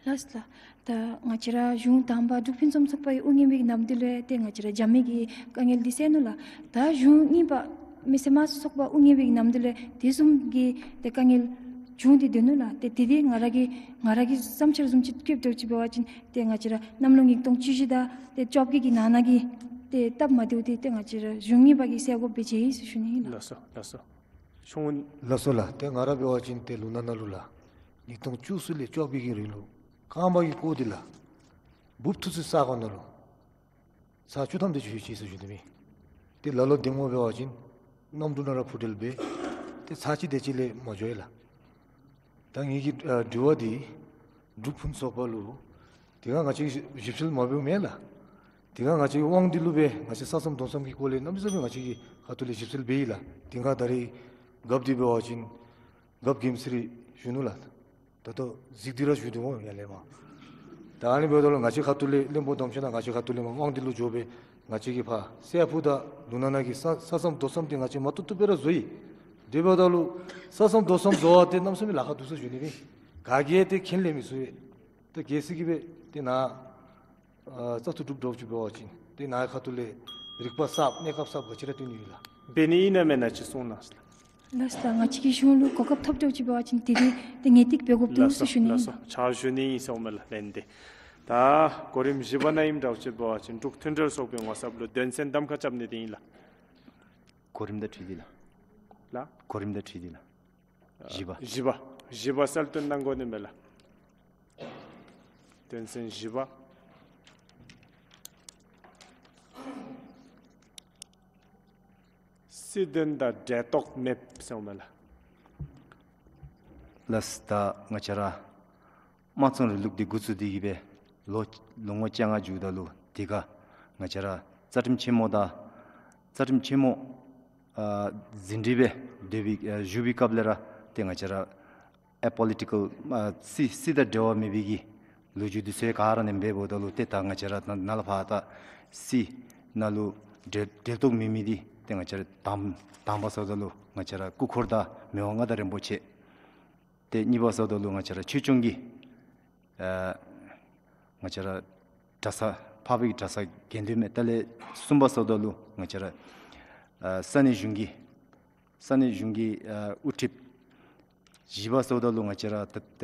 ལགས་སོ་ལགས། ད་ང་བཅས་ར་གཞུང་དང་པ་འབྲུག་ཕུན་སུམ་ཚོགས་པའི་དབུ་བརྙེས་པའི་གི་ནམ་དུས་ལུ་ཏེ་ང་བཅས་ར་རྒྱབ་མི་གི་དཀའ་ངལ་འདི་སེལ་ནུག་ལགས། ད་གཞུང་གཉིས་པ་མི་སེར་དམངས་སྲོལ་ཚོགས་པ་དབུ་བརྙེས་པའི་གི་ནམ་དུས་ལུ་དེ་བཟུམ་གྱི་ཏེ་དཀའ་ངལ་བྱུང་སྟེ་སྡོད་ནུག་ལགས། ཏེ་དེ་དེ་ང་ར་གི་ང་ར་གི་བསམ་འཆར་བཟུམ་ཅིག་བཀོདཔ་འདྲཝ་ཅིག་འབད་བ་ཅིན་ཏེ་ང་བཅས་ར་གནམ་ལོ་ཉིས་སྟོང་བཅུ་བཞི་དང་ཏེ་བཅོ་བརྒྱད་ཀྱི་ནང་ན་གི་ཏེ་སྟབས་མ་བདེཝ་འདི་ཏེ་ང་བཅས་ར་གཞུང་གཉིས་པ་གིས་སེལ་དགོཔ་སྦེ་མཇལ་ཡི་ཟེར་ཞུ་ནི་ཨིན་ལགས། ལགས་སོ་ལགས་སོ། ལགས་སོ་ལགས། ཏེ་ང་ར་འབད་བ་ཅིན་ཏེ་ལུང་ནག་ནང་ལུ་ལགས་ཉིས་སྟོང་བཅུ་གསུམ་ལས་བཅོ་བརྒྱད་ཀྱི་རིང་ལུ་རྐང་པ་གིས་བསྐོར་ཏེ་ལགས་འབུབ་ཐུག་སའི་ས་གོ་ནང་ལུ་ཚར་བཅུ་ཐམ་དེ་ཅིག་ཡོད་ཅི་ཟེར་ཞུ་ནི་མས། ཏེ་ལ་ལོ་འདེམས་ངོ་འབད་བ་ཅིན་གནམ་གྲུ་ནང་ར་འཕུར་འགྲུལ་འབད་ཏེ་ཚར་གཅིག་དེ་ཅིག་ལས་མ་འགྱོ་ཡི་ལགས། ད་ངེ་གི་ཨ་དྲི་བ་འདི་འབྲུག་ཕུན་ཚོགས་པ་ལུ་དེ་སྒང་ང་བཅས་ཞིབ་འཚོལ་མ་འབདཝ་མེན་ལགས། དེ་སྒང་ང་བཅས་ཀྱི་དབང་འདུས་ལུ་སྦེ་ང་བཅས་ས་མཚམས་རྡོ་མཚམས་ཀྱི་སྐོར་ལས་གནམ་མེད་ས་མེད་ང་བཅས་ཀྱི་ཁ་ཐུག་ལས་ཞིབ་འཚོལ་འབད་ཡི་ལགས། དེ་སྒང་ད་རེས་རྒཔོ་འདི་འབད་བ་ཅིན་རྒཔོ་དགེ་མི་སེར་ཞུ་ནུག་ལགས། ད་ལྟོ་གཟིགས་ཏེ་ར་ཞུ་དོ་ཡར་ལས་མར། ད་ཨ་ནི་འབདཝ་ད་ལུ་ང་བཅས་ཁ་ཐུག་ལས་བློན་པོ་དམ་ཆོས་ནང་ང་བཅས་ཁ་ཐུག་ལས་མར་དབང་འདུས་ལུ་འགྱོ་སྦེ་ང་བཅས་ཀྱིས་ཕར་སྲད་ཕུག་དང་ལུང་ནག་ནང་གི་ས་ས་མཚམས་རྡོ་མཚམས་འདི་ང་བཅས་མ་བཏུབ་བཏུབ་སྦེ་ར་བཟོ་ཡི། དེ་འབདཝ་ད་ལུ་ས་མཚམས་རྡོ་མཚམས་བཟོ་བ་འདི་གནམ་མེད་ས་མེད་ལཱ་ཁག་འདུག་ཟེར་ཞུ་ནི་མས། ག་གིས་ཏེ་མཁྱེན་ལས་མི་ཚུགས་པས། ད་གལ་སྲིད་ཀྱི་སྦེ་ཏེ་ནཱ་ཨ་བཙག་འཐུ་གྲུབ་འདྲཝ་ཅིག་འབད་བ་ཅིན་ཏེ་ནཱ་ཁ་ཐུག་ལས་རིག་པ་གསརཔ་གནས་སྐབས་གསརཔ་ག་ཅི་ར་སྟོན་ནི་ཡོད་ལགས། འབད་ནི་ཨིན་ན་མེན་ན་ཅིག་གསུང་གནང་ཟེར་ལགས། ལགས་སོ་ལགས། ང་བཅས་ཀྱི་གཞུང་ལུ་གོ་སྐབས་ཐོབ་འདྲཝ་ཅིག་འབད་བ་ཅིན་དེ་དེ་ཏེ་ངེས་ཏིག་འབད་དགོཔ་འདུག་ཟེར་ཞུ་ནི་ཨིན་ལགས། ཕྱག་ཞུ་ནི་ཨིན་ཟེར་མས་ལགས། ལན་འདི་ད་གོ་རིམ་བཞི་པ་ནང་ཨིནམ་འདྲཝ་ཅིག་འབད་བ་ཅིན་འབྲུག་མཐུན་འབྲེལ་ཚོགས་པའི་ངོ་ཚབ་ལུ་དོན་ཚན་གདམ་ཁ་རྐྱབ་ནི་འདི་ཨིན་ལགས། གོ་རིམ་དང་འཁྲིལ་ཏེ་ལགས། གོ་རིམ་དང་འཁྲིལ་ཏེ་ལགས། བཞི་པ། བཞི་པ། བཞི་པ་གསལ་སྟོན་གནང་དགོ་ནི་མས་ལགས། དོན་ཚན་བཞི་པ། སྲིད་དོན་དང་འབྲེལ་གཏོགས་མེདཔ་ཟེར་མས་ལགས། ལགས་སོ། ད་ང་བཅས་ར་དམངས་གཙོའི་རིང་ལུགས་འདི་འགོ་བཙུགས་ཏེ་གི་སྦེ་ལོ་ལོ་ངོ་བཅོ་ལྔ་འགྱོཝ་ད་ལུ་དེ་ཁར་ང་བཅས་ར་རྩ་ཁྲིམས་ཆེན་མོ་དང་རྩ་ཁྲིམས་ཆེན་མོ་ཨ་ཟིན་བྲིས་སྦེ་སྡོད་པའི་ཨ་བཞུགས་པའི་སྐབས་ལས་ར་ཏེ་ང་བཅས་ར་ཨེ་པོ་ལི་ཊི་ཀལ་ཨ་སྲིད་སྲིད་དང་འབྲེལ་བ་མེད་པའི་གི་ལོ་རྒྱུས་འདི་ཚུ་ག་ར་ནཱ་འབདཝ་ད་ལུ་ཏེ་ད་ང་བཅས་ར་ནཱ་ནཱ་ལས་ཕར་ད་སྲིད་ནང་ལུ་འབྲེལ་འབྲེལ་གཏོགས་མེད་མི་འདི་ཏེ་ང་བཅས་ར་དང་དང་པ་ཟེརཝ་ད་ལུ་ང་བཅས་ར་སྐུ་འཁོར་དང་མི་དབང་མངའ་བདག་རིན་པོ་ཆེ། ཏེ་གཉིས་པ་ཟེརཝ་ད་ལུ་ང་བཅས་ར་ཆོས་སྐྱོང་གི་ཨ་ང་བཅས་ར་གྲྭ་ཚང་འཕགས་པའི་གྲྭ་ཚང་དགེ་འདུན་མས། དེ་ལས་གསུམ་པ་ཟེརཝ་ད་ལུ་ང་བཅས་ར་ཨ་ས་གནས་གཞུང་གི་ས་གནས་གཞུང་གི་ཨ་དབུ་ཁྲིདཔ། བཞི་པ་ཟེརཝ་ད་ལུ་ང་བཅས་ར་ད་ད་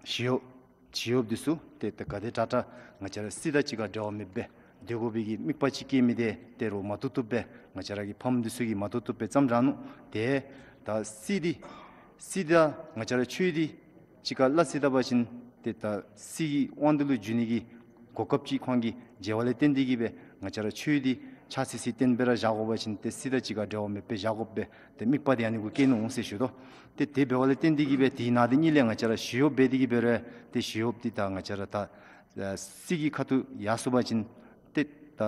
ཞི་གཡོགཔ་ཞི་གཡོགཔ་འདི་ཚུ་ཏེ་ད་ག་དེ་དྲག་དྲག་ང་བཅས་ར་སྲིད་དང་གཅིག་ཁར་འབྲེལ་བ་མེདཔ་སྦེ་སྡོད་དགོ་པའི་གི་དམིགས་པ་ཅིག་བསྐྱེད་མི་འདི་ཏེ་རོགས་མ་བཏུབ་བཏུབ་སྦེ་ང་བཅས་ར་གི་ཕམ་འདི་ཚུ་གིས་མ་བཏུབ་བཏུབ་སྦེ་བརྩམས་ར་ནུག། ཏེ་ད་སྲིད་འདི་སྲིད་དང་ང་བཅས་ར་ཆོས་འདི་གཅིག་ཁར་སླ་བསྲེ་ད་པ་ཅིན་ཏེ་ད་སྲིད་ཀྱི་དབང་འདི་ལུ་འཇུག་ནི་གི་གོ་སྐབས་ཅིག་ཁོང་གིས་འཇལ་བ་ལས་བརྟེན་ཏེ་གི་སྦེ་ང་བཅས་ར་ཆོས་འདི་ཕྱག་འཚལ་སའི་རྟེན་སྦེ་ར་བཞག་དགོ་པ་ཅིན་ཏེ་སྲིད་དང་གཅིག་ཁར་འབྲེལ་བ་མེདཔ་སྦེ་བཞག་དགོཔ་སྦེ་ཏེ་དམིགས་པ་འདི་ཨ་ནི་གུ་བསྐྱེད་ནུག་ཟེར་ཞུ་དོ། ཏེ་དེ་འབདཝ་ལས་བརྟེན་ཏེ་གི་སྦེ་དེའི་ནང་དེ་གཉིས་ལས་ང་བཅས་ར་ཞི་གཡོགཔ་འབད་དེ་གི་སྦེ་ར་ཏེ་ཞི་གཡོགཔ་འདི་ད་ང་བཅས་ར་ད་ཨ་སྲིད་ཀྱི་ཁ་ཐུག་ཡར་སོང་པ་ཅིན་ཏེ་ད་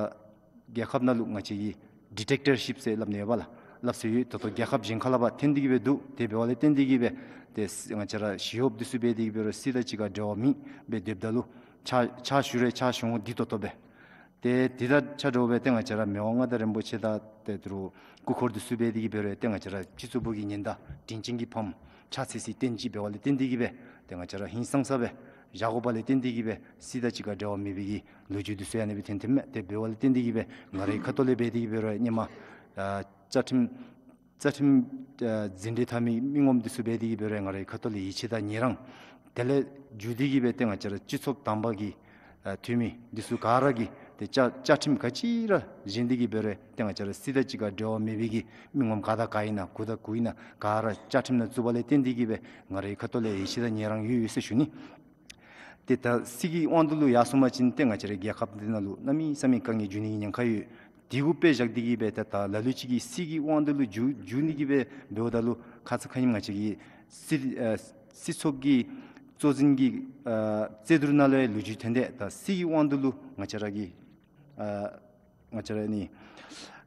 རྒྱལ་ཁབ་ནང་ལུ་ང་བཅས་ཀྱི་ཌི་ཀི་ཊེག་ཊར་ཤིཔ་ཟེར་སླབ་ནི་ཡོདཔ་ལགས། སླབ་སྲོལ་ཡོད། ད་ལྟོ་རྒྱལ་ཁབ་གཞན་ཁ་ལས་ཕར་འཐོན་ཏེ་གི་སྦེ་འདུག། དེ་འབདཝ་ལས་བརྟེན་ཏེ་གི་སྦེ་ཏེ་ང་བཅས་ར་ཞི་གཡོགཔ་འདི་ཚུ་འབད་དེ་གི་སྦེ་ར་སྲིད་དང་གཅིག་ཁར་འབྲེལ་བ་མེདཔ་སྦེ་སྡོདཔ་ད་ལུ་ཕྱག་ཕྱག་ཞུ་རུང་ཕྱག་ཞུ་འོང་བདེ་ཏོག་ཏོ་སྦེ། ཏེ་དེ་དང་ཆ་འདྲཝ་སྦེ་ཏེ་ང་བཅས་ར་མི་དབང་མངའ་བདག་རིན་པོ་ཆེ་དང་ཏེ་ད་རུང་སྐུ་འཁོར་འདི་ཚུ་འབད་དེ་གི་སྦེ་ར་ཏེ་ང་བཅས་ར་སྤྱི་གཙུག་པོ་གི་ཉི་ཟླ་དྲིན་ཅན་གྱི་ཕམ་ཕྱག་འཚལ་སའི་རྟེན་ཅིག་འབདཝ་ལས་བརྟེན་ཏེ་གི་སྦེ་ཏེ་ང་བཅས་ར་ཧིང་སངས་ས་སྦེ་བཞག་དགོཔ་ལས་བརྟེན་ཏེ་གི་སྦེ་སྲིད་དང་གཅིག་ཁར་འབྲེལ་བ་མེད་པའི་གི་ལོ་རྒྱུས་འདི་ཚུ་ཡང་ཨ་ནི་སྦེ་འཐོན་འཐོནམ་མས། དེ་འབདཝ་ལས་བརྟེན་ཏེ་གི་སྦེ་ང་རའི་ཁ་ཐུག་ལས་འབད་དེ་གི་སྦེ་ར་ཧེ་མ་ཨ་རྩ་ཁྲིམས་རྩ་ཁྲིམས་ཨ་འཛིན་གྲྭ་མཐར་མི་མི་ངོམ་འདི་ཚུ་འབད་དེ་གི་སྦེ་ར་ང་རའི་ཁ་ཐུག་ལས་ཡིད་ཆེས་དང་ངེས་རང་། དེ་ལས་བརྒྱུད་དེ་གིས་སྦེ་ཏེ་ང་བཅས་ར་སྤྱི་ཚོགས་དང་པ་གི་ཨ་འཐུས་མི་འདི་ཚུ་ག་ར་གིས་ཏེ་བཅའ་བཅའ་ཁྲིམས་ག་ཅི་ར་བཞེངས་ཏེ་གིས་སྦེ་ར་ཏེ་ང་བཅས་ར་སྲིད་དང་གཅིག་ཁར་འབྲེལ་བ་མེད་པའི་གི་མི་ངོམ་ག་དང་ག་ཨིན་ན་གུ་དང་གུ་ཨིན་ན་ག་ར་བཅའ་ཁྲིམས་ནང་བཙུགས་པ་ལས་བརྟེན་ཏེ་གིས་སྦེ་ང་རའི་ཁ་ཐུག་ལས་ཡིད་ཆེས་དང་ཉན་རང་ཡོད་ཡོད་ཟེར་ཞུ་ནི། ཏེ་ད་སྲིད་ཀྱི་དབང་དུ་ལུ་ཡར་སོང་པ་ཅིན་ཏེ་ང་བཅས་རའི་རྒྱལ་ཁབ་འདི་ནང་ལུ་གནམ་མེད་ས་མེད་དཀའ་ངལ་འབྱུང་ནི་གི་ཉེན་ཁ་ཡོད། དེ་གུ་དཔེ་བཞག་སྟེ་གིས་སྦེ་ཏེ་ད་ལ་ལུ་ཅིག་གིས་སྲིད་ཀྱི་དབང་དུ་ལུ་འགྱུར་འགྱུར་ནི་གི་སྦེ་འབདཝ་ད་ལུ་ཁ་ཙ་ཁ་ཉིནམ་ང་བཅས་ཀྱི་སྲིད་ཨ་སྲིད་ཚོགས་ཀྱི་གཙོ་འཛིན་གྱི་ཨ་རྩོད་བསྡུར་ནང་ལུ་ཡང་ལོ་རྒྱུས་ཐོན་ཏེ་ད་སྲིད་ཀྱི་དབང་དུ་ལུ་ང་བཅས་ར་གི་ཨ་ང་བཅས་ར་ནི་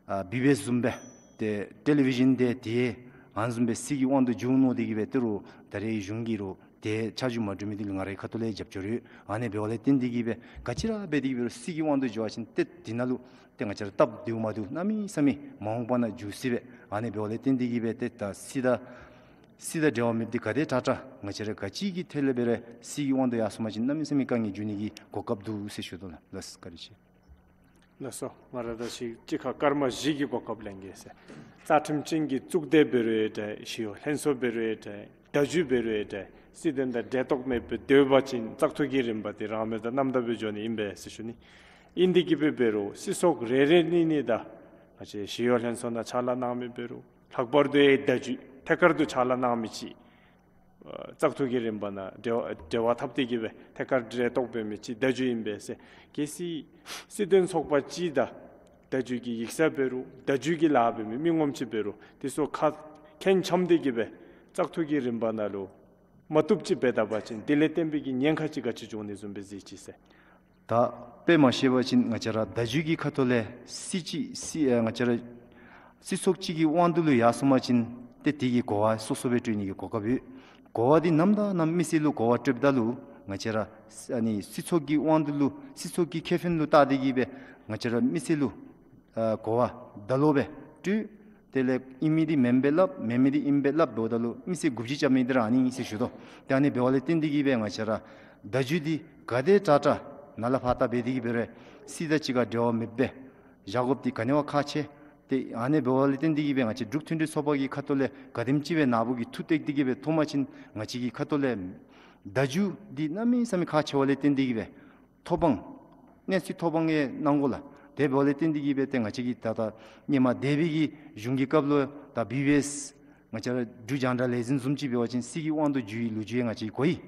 ཨ་བི་བི་ཨེསི་བཟུམ་སྦེ་ཏེ་ཊེ་ལི་བི་ཤཱན་འདི་ཏེ་ཨ་ནི་བཟུམ་སྦེ་སྲིད་ཀྱི་དབང་དུ་འགྱུར་མནོ་སྟེ་གིས་སྦེ་ཏེ་རུང་ད་རེས་གཞུང་གིས་རུང་ཏེ་ཆ་འཇོག་མ་གྲུབ་མི་འདི་ལུ་ང་རའི་ཁ་ཐུག་ལས་རྒྱབ་སྐྱོར་ཡོད། ཨ་ནི་འབདཝ་ལས་བརྟེན་ཏེ་གིས་སྦེ་ག་ཅི་ར་འབད་དེ་གིས་སྦེ་རུང་སྲིད་ཀྱི་དབང་དུ་འགྱུར་བ་ཅིན་ཏེ་འདི་ནང་ལུ་ཏེ་ང་བཅས་ར་སྟབས་བདེཝ་མ་བདེཝ་གནམ་མེད་ས་མེད་མ་འོངས་པ་ནང་འགྱུར་སྲིད་པས། ཨ་ནི་འབདཝ་ལས་བརྟེན་ཏེ་གིས་སྦེ་ཏེ་ད་སྲིད་དང་སྲིད་དང་འབྲེལ་བ་མེད་པའི་ག་དེ་དྲག་དྲག་ང་བཅས་ར་ག་ཅི་གི་ཐད་ལས་འབད་རུང་སྲིད་ཀྱི་དབང་དུ་ཡར་སོང་པ་ཅིན་གནམ་མེད་ས་མེད་དཀའ་ངལ་འབྱུང་ནི་གི་གོ་སྐབས་འདུག་ཟེར་ཞུ་དོ་ལགས། ལགས་སོ། བཀའ་དྲིན་ཆེ། ལགས་སོ། ང་ར་ད་ཅི་གཅིག་ཁར་སྐར་མ་བཞི་གི་གོ་སྐབས་ལེན་གེ་ཟེར། རྩ་ཁྲིམས་ཅན་གྱི་གཙུག་སྡེ་འབད་རུང་ཡང་འདྲ། ཞི་གཡོག་ལྷན་ཚོགས་འབད་རུང་ཡང་འདྲ། བརྡ་བརྒྱུད་འབད་རུང་ཡང་འདྲ། སྲིད་དོན་དང་འབྲེལ་གཏོགས་མེད་པར་སྡོད་པ་ཅིན་བཙག་འཐུ་གི་རིམ་པ་འདི་རང་མོས་དང་རྣམ་དག་སྦེ་འགྱོ་ནི་ཨིན་པས་ཟེར་ཞུ་ནི། ཨིན་དེ་གིས་སྦེ་འབད་རུང་སྲིད་ཚོགས་རེ་རེ་གཉིས་གཉིས་དང་ང་བཅས་ཞི་གཡོག་ལྷན་ཚོགས་ནང་ཕྱག་ལཱ་གནང་མི་འབད་རུང་ལྷག་པར་དུ་ཡང་བརྡ་བརྒྱུད་ཐད་ཀར་དུ་ཕྱག་ལཱ་གནང་མི་ཅིག་ཨ་བཙག་འཐུ་གི་རིམ་པ་ནང་འབྲེལ་བ་འབྲེལ་བ་འཐབ་སྟེ་གིས་སྦེ་ཐད་ཀར་འབྲེལ་གཏོགས་འབད་མི་ཅིག་བརྡ་བརྒྱུད་ཨིན་པས་ཟེར། གལ་སྲིད་སྲིད་དོན་ཚོགས་པ་ཅིག་དང་བརྡ་བརྒྱུད་ཀྱི་ཡིག་ཚང་འབད་རུང་བརྡ་བརྒྱུད་ཀྱི་ལཱ་འབད་མི་མི་ངོམ་ཅིག་འབད་རུང་དེ་ཚུ་ཁ་ཁེངས་འཆམ་སྟེ་གིས་སྦེ་བཙག་འཐུ་གི་རིམ་པ་ནང་ལུ་མ་བཏུབ་ཅིག་འབད་ད་པ་ཅིན་དེ་ལས་བརྟེན་པའི་གི་ཉེན་ཁ་ཅིག་ག་ཅི་འབྱུང་ནི་བཟུམ་སྦེ་གཟིགས་ཅི་ཟེར། ད་དཔེ་མ་བཤད་པ་ཅིན་ང་བཅས་ར་བརྡ་བརྒྱུད་ཀྱི་ཁ་ཐུག་ལས་སྲིད་ཅིག་སྲིད་ཨ་ང་བཅས་ར་སྲིད་ཚོགས་ཅིག་གི་དབང་དུ་ལུ་ཡར་སོང་པ་ཅིན་ཏེ་དེ་གི་གོ་བ་སོ་སོ་སྦེ་སྤྲོད་ནི་གི་གོ་སྐབས་ཡོད། གོ་བ་འདི་ནམ་དང་ནམ་མི་སེར་ལུ་གོ་བ་སྤྲོདཔ་ད་ལུ་ང་བཅས་ར་ཨ་ནི་སྲིད་ཚོགས་ཀྱི་དབང་དུ་ལུ་སྲིད་ཚོགས་ཀྱི་ཁེ་ཕན་ལུ་བལྟ་སྟེ་གིས་སྦེ་ང་བཅས་ར་མི་སེར་ལུ་ཨ་གོ་བ་ད་ལོག་སྦེ་སྤྲོད། དེ་ལས་ཨིན་མི་འདི་མེན་པས་སླབ་མེན་མི་འདི་ཨིན་པས་སླབ་འབདཝ་ད་ལུ་མི་སེར་དགུ་བཅུ་རྐྱབ་མི་འདི་ར་ཨ་ནི་ཨིན་ཟེར་ཞུ་དོ། ཏེ་ཨ་ནི་འབདཝ་ལས་བརྟེན་ཏེ་གིས་སྦེ་ང་བཅས་ར་བརྡ་བརྒྱུད་འདི་ག་དེ་དྲག་དྲག་ནཱ་ལས་ཕར་ད་འབད་དེ་གིས་སྦེ་ར་སྲིད་དང་གཅིག་ཁར་འབྲེལ་བ་མེདཔ་སྦེ་བཞག་དགོཔ་འདི་ག་ནི་བ་ཁག་ཆེ། ཏེ་ཨ་ནི་འབདཝ་ལས་བརྟེན་ཏེ་གིས་སྦེ་ང་བཅས་འབྲུག་མཐུན་སྒྲིལ་ཚོགས་པ་གི་ཁ་ཐུག་ལས་ག་དེམ་ཅིག་སྦེ་ནཱ་བུ་གིས་འཐུ་བཏེགས་ཏེ་གིས་སྦེ་ཐོབ་པ་ཅིན་ང་བཅས་ཀྱི་ཁ་ཐུག་ལས་བརྡ་བརྒྱུད་འདི་གནམ་མེད་ས་མེད་ཁག་ཆེ་བ་ལས་བརྟེན་ཏེ་གིས་སྦེ་ཐོབ་དབང་གནས་ཚུལ་ཐོབ་དབང་ཡང་གནང་དགོ་ལགས། དེ་འབདཝ་ལས་བརྟེན་ཏེ་གིས་སྦེ་ཏེ་ང་བཅས་ཀྱི་ད་ལྟ་སྔོན་མ་འདས་པའི་གི་གཞུང་གི་སྐབས་ལུ་ད་བི་བི་ཨེསི་ང་བཅས་ར་འབྲུག་རྒྱང་བསྒྲགས་ལས་འཛིན་བཟུམ་ཅིག་འབད་བ་ཅིན་སྲིད་ཀྱི་དབང་དུ་འགྱུར་བའི་ལོ་རྒྱུས་ཡང་ང་བཅས་ཀྱིས་གོ་ཡི།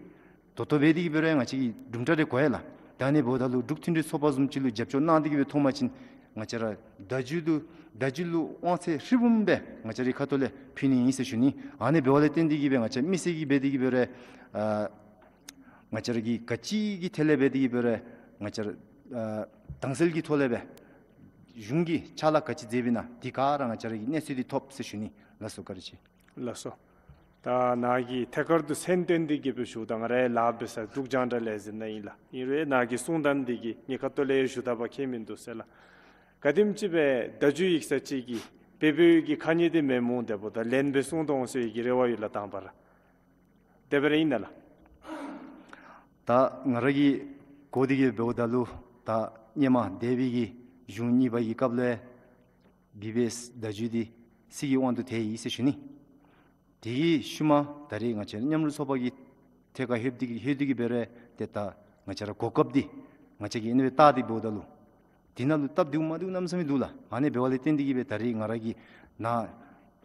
ད་ལྟོ་འབད་དེ་གིས་སྦེ་ར་ང་བཅས་ཀྱིས་དུམ་གྲ་རེ་གོ་ཡི་ལགས། ད་ཨ་ནི་འབདཝ་ད་ལུ་འབྲུག་མཐུན་སྒྲིལ་ཚོགས་པ་བཟུམ་ཅིག་ལུ་རྒྱབ་སྐྱོར་གནང་སྟེ་གིས་སྦེ་ཐོབ་པ་ཅིན་ང་བཅས་ར་བརྡ་བརྒྱུད་ལུ་བརྡ་བརྒྱུད་ལུ་དབང་ཚད་ཧྲིལ་བུམ་སྦེ་ང་བཅས་རའི་ཁ་ཐུག་ལས་ཕུལ་ནི་ཨིན་ཟེར་ཞུ་ནི། ཨ་ནི་འབདཝ་ལས་བརྟེན་ཏེ་གིས་སྦེ་ང་བཅས་མི་སེར་གྱིས་འབད་དེ་གིས་སྦེ་ར་ཨ་ང་བཅས་ར་གིས་ག་ཅི་གི་ཐད་ལས་འབད་དེ་གིས་སྦེ་ར་ང་བཅས་ར་ཨ་དྭངས་གསལ་གྱི་ཐོག་ལས་སྦེ་གཞུང་གིས་ཕྱག་ལཱ་ག་ཅི་མཛད་པས་ན་དེ་ག་ར་ང་བཅས་ར་གིས་གནས་ཚུལ་འདི་ཐོབ་ཟེར་ཞུ་ནི། ལགས་སོ། བཀའ་དྲིན་ཆེ། ལགས་སོ། ད་ནཱ་གིས་ཐད་ཀར་དུ་སེམས་གཏད་དེ་གིས་སྦེ་ཞུཝ་ད་ང་རའི་ལཱ་འབད་ས་འབྲུག་རྒྱང་བསྒྲགས་ལས་འཛིན་ནང་ཨིན་ལགས། ཨིན་རུང་ནཱ་གིས་གསུངས་ད་འདི་གིས་ངེའི་ཁ་ཐུག་ལས་ཞུ་ད་པ་ཁྱད་མིན་འདུག་ཟེར་ལགས། ག་དེམ་ཅིག་སྦེ་བརྡ་བརྒྱུད་ཡིག་ཚང་ཅིག་གིས་སྦེ་སྦེ་ཡོད་ཀྱི་ཁ་ཉེས་འདི་མེན་མོང་དེ་འབདཝ་ད་ལན་སྦེ་གསུང་དོ་འོང་ཟེར་བའི་གི་རེ་བ་ཡོད་ལགས་དང་པ་ར། དེ་སྦེ་ར་ཨིན་ན་ལགས། ད་ང་ར་གིས་གོ་དེ་གིས་འབདཝ་ད་ལུ་ད་སྔོན་མ་འདས་པའི་གི་གཞུང་གཉིས་པ་གི་སྐབས་ལས་བི་བི་ཨེསི་བརྡ་བརྒྱུད་འདི་སྲིད་ཀྱི་དབང་དུ་ཐལ་ཡི་ཟེར་ཞུ་ནི། དེ་གི་ཤུལ་མ་ད་རེས་ང་བཅས་མཉམ་རུབ་ཚོགས་པ་གི་ཐད་ཁར་ལྷོདཔ་འདི་གིས་ལྷོད་དེ་གིས་སྦེ་ར་ཏེ་ད་ང་བཅས་ར་གོ་སྐབས་འདི་ང་བཅས་ཀྱིས་ཨ་ནི་སྦེ་བལྟ་སྟེ་འབདཝ་ད་ལུ་དེ་ནང་ལུ་སྟབས་བདེཝ་མ་བདེཝ་གནམ་མེད་ས་མེད་འདུག་ལགས། ཨ་ནི་འབདཝ་ལས་བརྟེན་ཏེ་གིས་སྦེ་ད་རེས་ང་ར་གིས་ནཱ་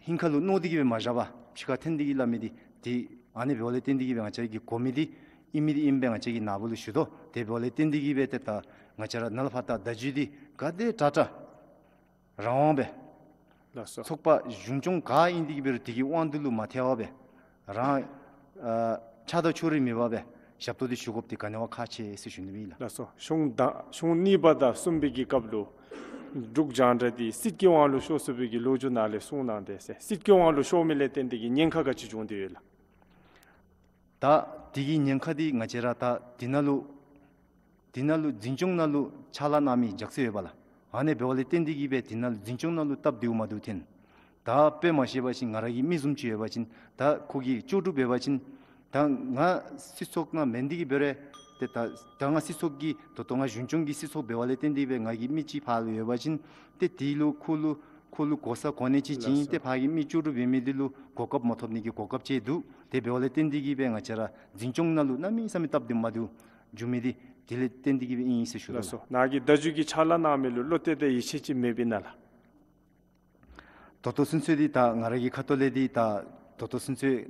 ཧིང་ཁ་ལུ་མནོ་སྟེ་གིས་སྦེ་མ་བཞག་པར་ཕྱི་ཁར་འཐོན་ཏེ་གིས་སླབ་མི་འདི་ཏེ་ཨ་ནི་འབདཝ་ལས་བརྟེན་ཏེ་གིས་སྦེ་ང་བཅས་ཀྱིས་གོ་མི་འདི་ཨིན་མི་འདི་ཨིནམ་སྦེ་ང་བཅས་ཀྱིས་ནཱ་བུ་ལུ་ཞུ་དོ། དེ་འབདཝ་ལས་བརྟེན་ཏེ་གིས་སྦེ་ཏེ་ད་ང་བཅས་ར་ནཱ་ལས་ཕར་ད་བརྡ་བརྒྱུད་འདི་ག་དེ་དྲག་དྲག་རང་དབང་སྦེ་ལགས་སོ། ཚོགས་པ་གཞུང་སྐྱོང་ག་ཨིན་དེ་གིས་འབད་རུང་དེ་གི་དབང་དུ་ལུ་མ་ཐལ་བར་སྦེ་རང་ཨ་ཆགས་སྡང་ཕྱོགས་རིས་མེད་པར་སྦེ་ཞབས་ཏོག་འདི་ཞུ་དགོཔ་འདི་ག་ནི་བ་ཁག་ཆེ་ཟེར་ཞུ་ནི་ཨིན་ལགས། ལགས་སོ། གཞུང་དང་གཞུང་གཉིས་པ་དང་གསུམ་པའི་གི་སྐབས་ལུ་འབྲུག་རྒྱང་བསྒྲགས་འདི་སྲིད་ཀྱི་དབང་ལུ་ཤོར་སོང་བའི་གི་ལོ་རྒྱུས་ནང་ལས་གསུངས་གནང་དེས་ཟེར། སྲིད་ཀྱི་དབང་ལུ་ཤོར་མི་ལས་བརྟེན་ཏེ་གིས་ཉེན་ཁ་ག་ཅི་བྱུང་སྟེ་ཡོད་ལགས། ད་དེ་གི་ཉེན་ཁ་འདི་ང་བཅས་ར་ད་དེ་ནང་ལུ་དེ་ནང་ལུ་འཛིན་སྐྱོང་ནང་ལུ་ཕྱག་ལཱ་གནང་མི་རྒྱགས་ཚད་ཡོད་པ་ལགས། ཨ་ནི་འབདཝ་ལས་བརྟེན་ཏེ་གིས་སྦེ་དེ་ནང་ལུ་འཛིན་སྐྱོང་ནང་ལུ་སྟབས་བདེཝ་མ་བདེཝ་འཐོན། ད་དཔེ་མ་བཤད་པ་ཅིན་ང་ར་གི་མི་བཟུམ་ཅིག་ཡོད་པ་ཅིན་ད་ཁོ་གིས་ལྕོགས་གྲུབ་འབད་བ་ཅིན་ད་ང་སྲིད་ཚོགས་ནང་མེན་དེ་གིས་འབད་རུང་ཏེ་ད་ད་ང་སྲིད་ཚོགས་ཀྱི་ད་ལྟོ་ང་གཞུང་སྐྱོང་གི་སྲིད་ཚོགས་འབདཝ་ལས་བརྟེན་ཏེ་སྦེ་ང་གི་མི་ཅིག་ཕར་ལུ་ཡོད་པ་ཅིན་ཏེ་དེ་ལུ་ཁོ་ལུ་ ཁོ་ལུ་གོ་ས་གོ་གནས་ཅིག་བྱིན། ལགས་སོ། ཏེ་ཕར་གྱི་མི་ལྕོགས་གྲུབ་ཡོད་མི་འདི་ལུ་གོ་སྐབས་མ་ཐོབ་ནི་གི་གོ་སྐབས་ཅིག་འདུག། དེ་འབདཝ་ལས་བརྟེན་ཏེ་གིས་སྦེ་ང་བཅས་ར་འཛིན་སྐྱོང་ནང་ལུ་གནམ་མེད་ས་མེད་སྟབས་བདེ་མ་བདེཝ་འགྱོ་མི་འདི་དེ་ལས་བརྟེན་ཏེ་གིས་སྦེ་ཨིན་ཟེར་ཞུ་དོ་ལགས། ལགས་སོ། ནཱ་གིས་བརྡ་བརྒྱུད་ཀྱི་ཕྱག་ལཱ་གནང་མི་ལུ་བློ་གཏད་དང་ཡིད་ཆེས་ཅིག་མེདཔ་ཨིན་ན་ལགས། ད་ལྟོ་ཚུན་ཚོད་འདི་ད་ང་ར་གི་ཁ་ཐུག་ལས་འདི་ད་ད་ལྟོ་ཚུན་ཚོད་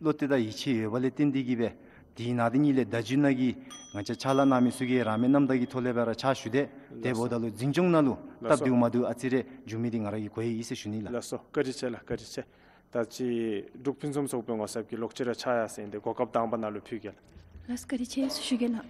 བློ་གཏད་དང་ཡིད་ཆེས་ཡོདཔ་ལས་བརྟེན་ཏེ་གིས་སྦེ་དེ་ནང་འདི་ཉིད་ལས་བརྡ་བརྒྱུད་ནང་གི་ང་བཅས་ཕྱག་ལཱ་གནང་མི་ཚུ་གིས་རང་མའི་རྣམ་དག་གི་ཐོག་ལས་སྦེ་ར་ཕྱག་ཞུ་དེས། དེ་འབདཝ་ད་ལུ་འཛིན་སྐྱོང་ནང་ལུ་ལགས་སོ། སྟབས་བདེཝ་མ་བདེཝ་ཨ་ཙི་རེ་འགྱོ་མི་འདི་ང་ར་གིས་གོ་ཡི་ཟེར་ཞུ་ནི་ལགས། ལགས་སོ། བཀའ་དྲིན་ཆེ་ལགས། བཀའ་དྲིན་ཆེ། ད་ཅི་འབྲུག་ཕུན་སུམ་ཚོགས་པའི་ངོ་ཚབ་ཀྱིས་ལོག་ཅི་ར་ཕྱག་ཡར་སེང་སྟེ་གོ་སྐབས་དང་པ་ནང་ལུ་ཕུལ་གེ་ལགས། ལགས་སོ། བཀའ་དྲིན་ཆེ་ཟེར་ཞུ་གེ་ལགས།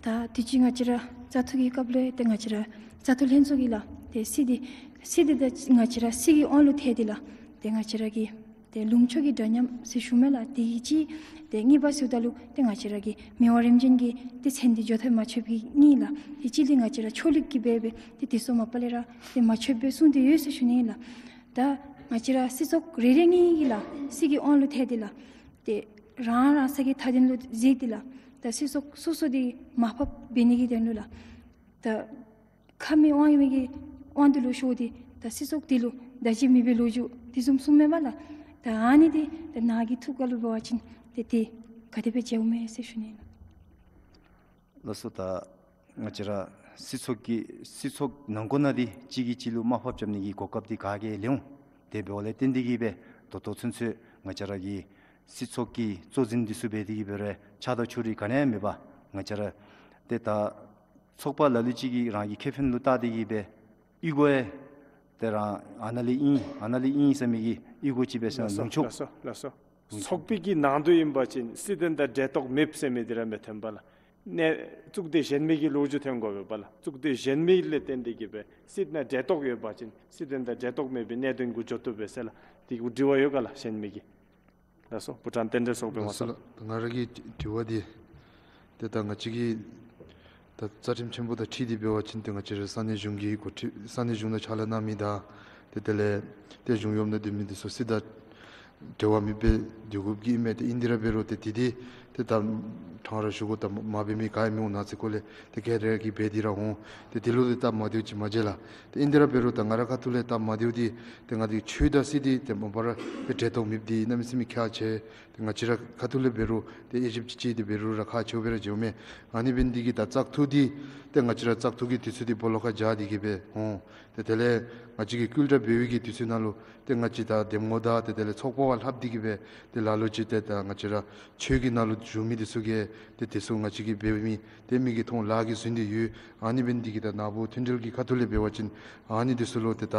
ད་དུས་ཅི་ང་བཅས་ར་བཙག་འཐུ་གི་སྐབས་ལུ་ཏེ་ང་བཅས་ར་བཙག་འཐུ་ལྷན་ཚོགས་ཀྱིས་ལགས་ཏེ་སྲིད་འདི་སྲིད་འདི་ད་ང་བཅས་ར་སྲིད་ཀྱི་དབང་ལུ་ཐལ་ཏེ་ལགས་ཏེ་ང་བཅས་ར་གི་ཏེ་ལུང་ཕྱོགས་ཀྱི་འདྲ་མཉམ་ཟེར་ཞུ་མས་ལགས། དེ་གིས་གཅིག། ཏེ་གཉིས་པ་ཟེརཝ་ད་ལུ་ཏེ་ང་བཅས་ར་གི་མི་དབང་རིམ་བྱོན་གྱི་ཏེ་མཚན་འདི་འགྱོ་ཐབས་མ་ཆོདཔ་གིས་གཉིས་ལགས། ཏེ་གཅིག་འདི་ང་བཅས་ར་ཕྱོགས་གློག་གིས་འབད་སྦེ་ཏེ་དེ་ཚུ་མ་པ་ལས་ར་ཏེ་མ་ཆོདཔ་སྦེ་གསུངས་ཏེ་ཡོད་ཟེར་ཞུ་ནི་ལགས། ད་ང་བཅས་ར་སྲིད་ཚོགས་རེ་རེ་གཉིས་ཀྱིས་ལགས་སྲིད་ཀྱི་དབང་ལུ་ཐལ་ཏེ་ལགས་ཏེ་རང་རང་སོ་གི་མཐའ་དོན་ལུ་གཟིགས་ཏེ་ལགས་ད་སྲིད་ཚོགས་སོ་སོ་འདི་མར་ཕབ་འབད་ནི་གི་དོན་ལུ་ལགས་ད་ཁ་མི་དབང་ཡོད་མི་གི་དབང་འདི་ལུ་ཤོར་ཏེ་ད་སྲིད་ཚོགས་འདི་ལུ་བརྡ་བརྒྱུད་མེད་པའི་ལོ་རྒྱུས་འདི་བཟུམ་གསུངས་མས་པ་ལགས། ད་ཨ་ནི་འདི་ད་ནཱ་གི་ཐུགས་ཁ་ལུ་འབད་བ་ཅིན་ཏེ་དེ་ག་དེ་སྦེ་མཇལཝ་མས་ཟེར་ཞུ་ནི་ལགས། ལགས་སོ། ད་ང་བཅས་ར་སྲིད་ཚོགས་ཀྱི་སྲིད་ཚོགས་ནང་འཁོད་ནང་འདི་གཅིག་གིས་གཅིག་ལུ་དམའ་ཕབ་རྐྱབ་ནི་གི་གོ་སྐབས་འདི་ག་གིས་ལེན་འོང་། དེ་འབདཝ་ལས་བརྟེན་ཏེ་གིས་སྦེ་ད་ལྟོ་ཚུན་ཚོད་ང་བཅས་ར་གི་སྲིད་ཚོགས་ཀྱི་གཙོ་འཛིན་འདི་ཚུ་འབད་དེ་གིས་སྦེ་ར་ཆགས་སྡང་ཕྱོགས་རིས་ག་ནི་ཡང་མེད་པར་ང་བཅས་ར་ཏེ་ད་ཚོགས་པ་ལ་ལུ་ཅིག་གིས་རང་གི་ཁེ་ཕན་ལུ་བལྟ་སྟེ་གིས་སྦེ་གཡུས་སྒོ་ཡང་ཏེ་རང་ཨ་ནཱ་ལས་ཨིན་ཨ་ནཱ་ལས་ཨིན་ཟེར་མི་གི་གཡུས་སྒོ་ཅིག་འབད་ས་ལགས་སོ། ལུང་ཕྱོགས། ལགས་སོ། ལགས་སོ། ལུང་ཕྱོགས། ཚོགས་པའི་གི་ནང་དུ་ཨིན་པ་ཅིན་སྲིད་དོན་དང་འབྲེལ་གཏོགས་མེདཔ་ཟེར་མི་འདི་ར་མི་འཐོན་པ་ལགས། ནཱ་གཙུག་སྡེ་གཞན་མི་གི་ལོ་རྒྱུས་འཐོན་དགོ་པས་པ་ལགས། གཙུག་སྡེ་གཞན་མི་ལས་བརྟེན་ཏེ་གིས་སྦེ་སྲིད་ནང་འབྲེལ་གཏོགས་ཡོད་པ་ཅིན་སྲིད་དོན་དང་འབྲེལ་གཏོགས་མེད་པའི་གནད་དོན་གུ་འགྱོ་བཏུབ་པས་ཟེར་ལགས། དེ་གུ་དྲི་བ་ཡོད་ག་ལགས་གཞན་མི་གི། ལགས་སོ། བྷུ་ཊཱན་རྟེན་འབྲེལ་ཚོགས་པའི་ངོ་ཚབ། ལགས་སོ་ལགས། ང་ར་གི་དྲི་བ་འདི་ཏེ་ད་ང་བཅས་ཀྱི་ད་རྩ་ཁྲིམས་ཆེན་པོ་དང་འཁྲིལ་ཏེ་འབད་བ་ཅིན་ཏེ་ང་བཅས་ར་ས་གནས་གཞུང་གི་འགོ་ཁྲིད་ས་གནས་གཞུང་ནང་ཕྱག་ལཱ་གནང་མི་དང་ཏེ་དེ་ལས་ཏེ་གཞུང་གཡོག་ནང་སྡོད་མི་འདི་ཚུ་སྲིད་དང་འབྲེལ་བ་མེད་པའི་དུས་སྐབས་ཀྱི་ཨིན་མས། ཏེ་ཨིན་དེ་ར་འབད་རུང་ཏེ་དེ་འདི་ཏེ་ད་ཕྲང་ར་ཞུ་དགོ། ད་མ་འབད་མི་ག་ཡང་མི་འོང་། ནཱ་ཚེ་ཁོ་ལས་ཏེ་ག་ར་གིས་འབད་དེ་ར་འོང་། ཏེ་དེ་ལུ་ཏེ་སྟབས་མ་བདེཝ་ཅིག་མ་མཇལ་ལགས། ཏེ་ཨིན་དེ་ར་འབད་རུང་ད་ང་ར་ཁ་ཐུག་ལས་སྟབས་མ་བདེཝ་འདི་ཏེ་ང་འདི་ཆོས་དང་སྲིད་འདི་ཏེ་མ་པ་ར་ཏེ་འབྲེལ་གཏོགས་མེདཔ་འདི་གནམ་མེད་ས་མེད་ཁག་ཆེ། ཏེ་ང་བཅས་ར་ཁ་ཐུག་ལས་འབད་རུང་ཏེ་དབྱེ་ཞིབ་ཅིག་ཅིག་ཏེ་འབད་རུང་ར་ཁག་ཆེཝ་སྦེ་ར་མཇལཝ་མས། ཨ་ནི་འབད་ནི་འདི་གིས་ད་བཙག་འཐུ་འདི་ཏེ་ང་བཅས་ར་བཙག་འཐུ་གི་དུས་ཚོད་འདི་སྦོ་ལོགས་ཁར་བཞག་སྟེ་གིས་སྦེ་འོང་། ཏེ་དེ་ལས་ང་བཅས་ཀྱིས་བསྐུལ་བསྒྲགས་འབད་བའི་གི་དུས་ཚོད་ནང་ལུ་ཏེ་ང་བཅས་ད་འདེམས་ངོ་དང་ཏེ་དེ་ལས་ཚོགས་པ་བ་ལྷག་སྟེ་གིས་སྦེ་ཏེ་ལ་ལུ་ཅིག་ཏེ་ད་ང་བཅས་ར་ཆོས་ཀྱི་ནང་ལུ་བཞུགས་མི་འདི་ཚུ་གིས་ཏེ་དེ་ཚུ་ང་བཅས་ཀྱིས་འབད་མི་ཏེ་མིག་གིས་མཐོང་ལག་གིས་བཟུང་སྟེ་ཡོད། ཨ་ནི་འབད་ནི་འདི་གིས་ད་ནཱ་བུ་མཐུན་འབྲེལ་གྱི་ཁ་ཐུག་ལས་འབད་བ་ཅིན་ཨ་ནི་འདི་ཚུ་ལུ་ཏེ་ད་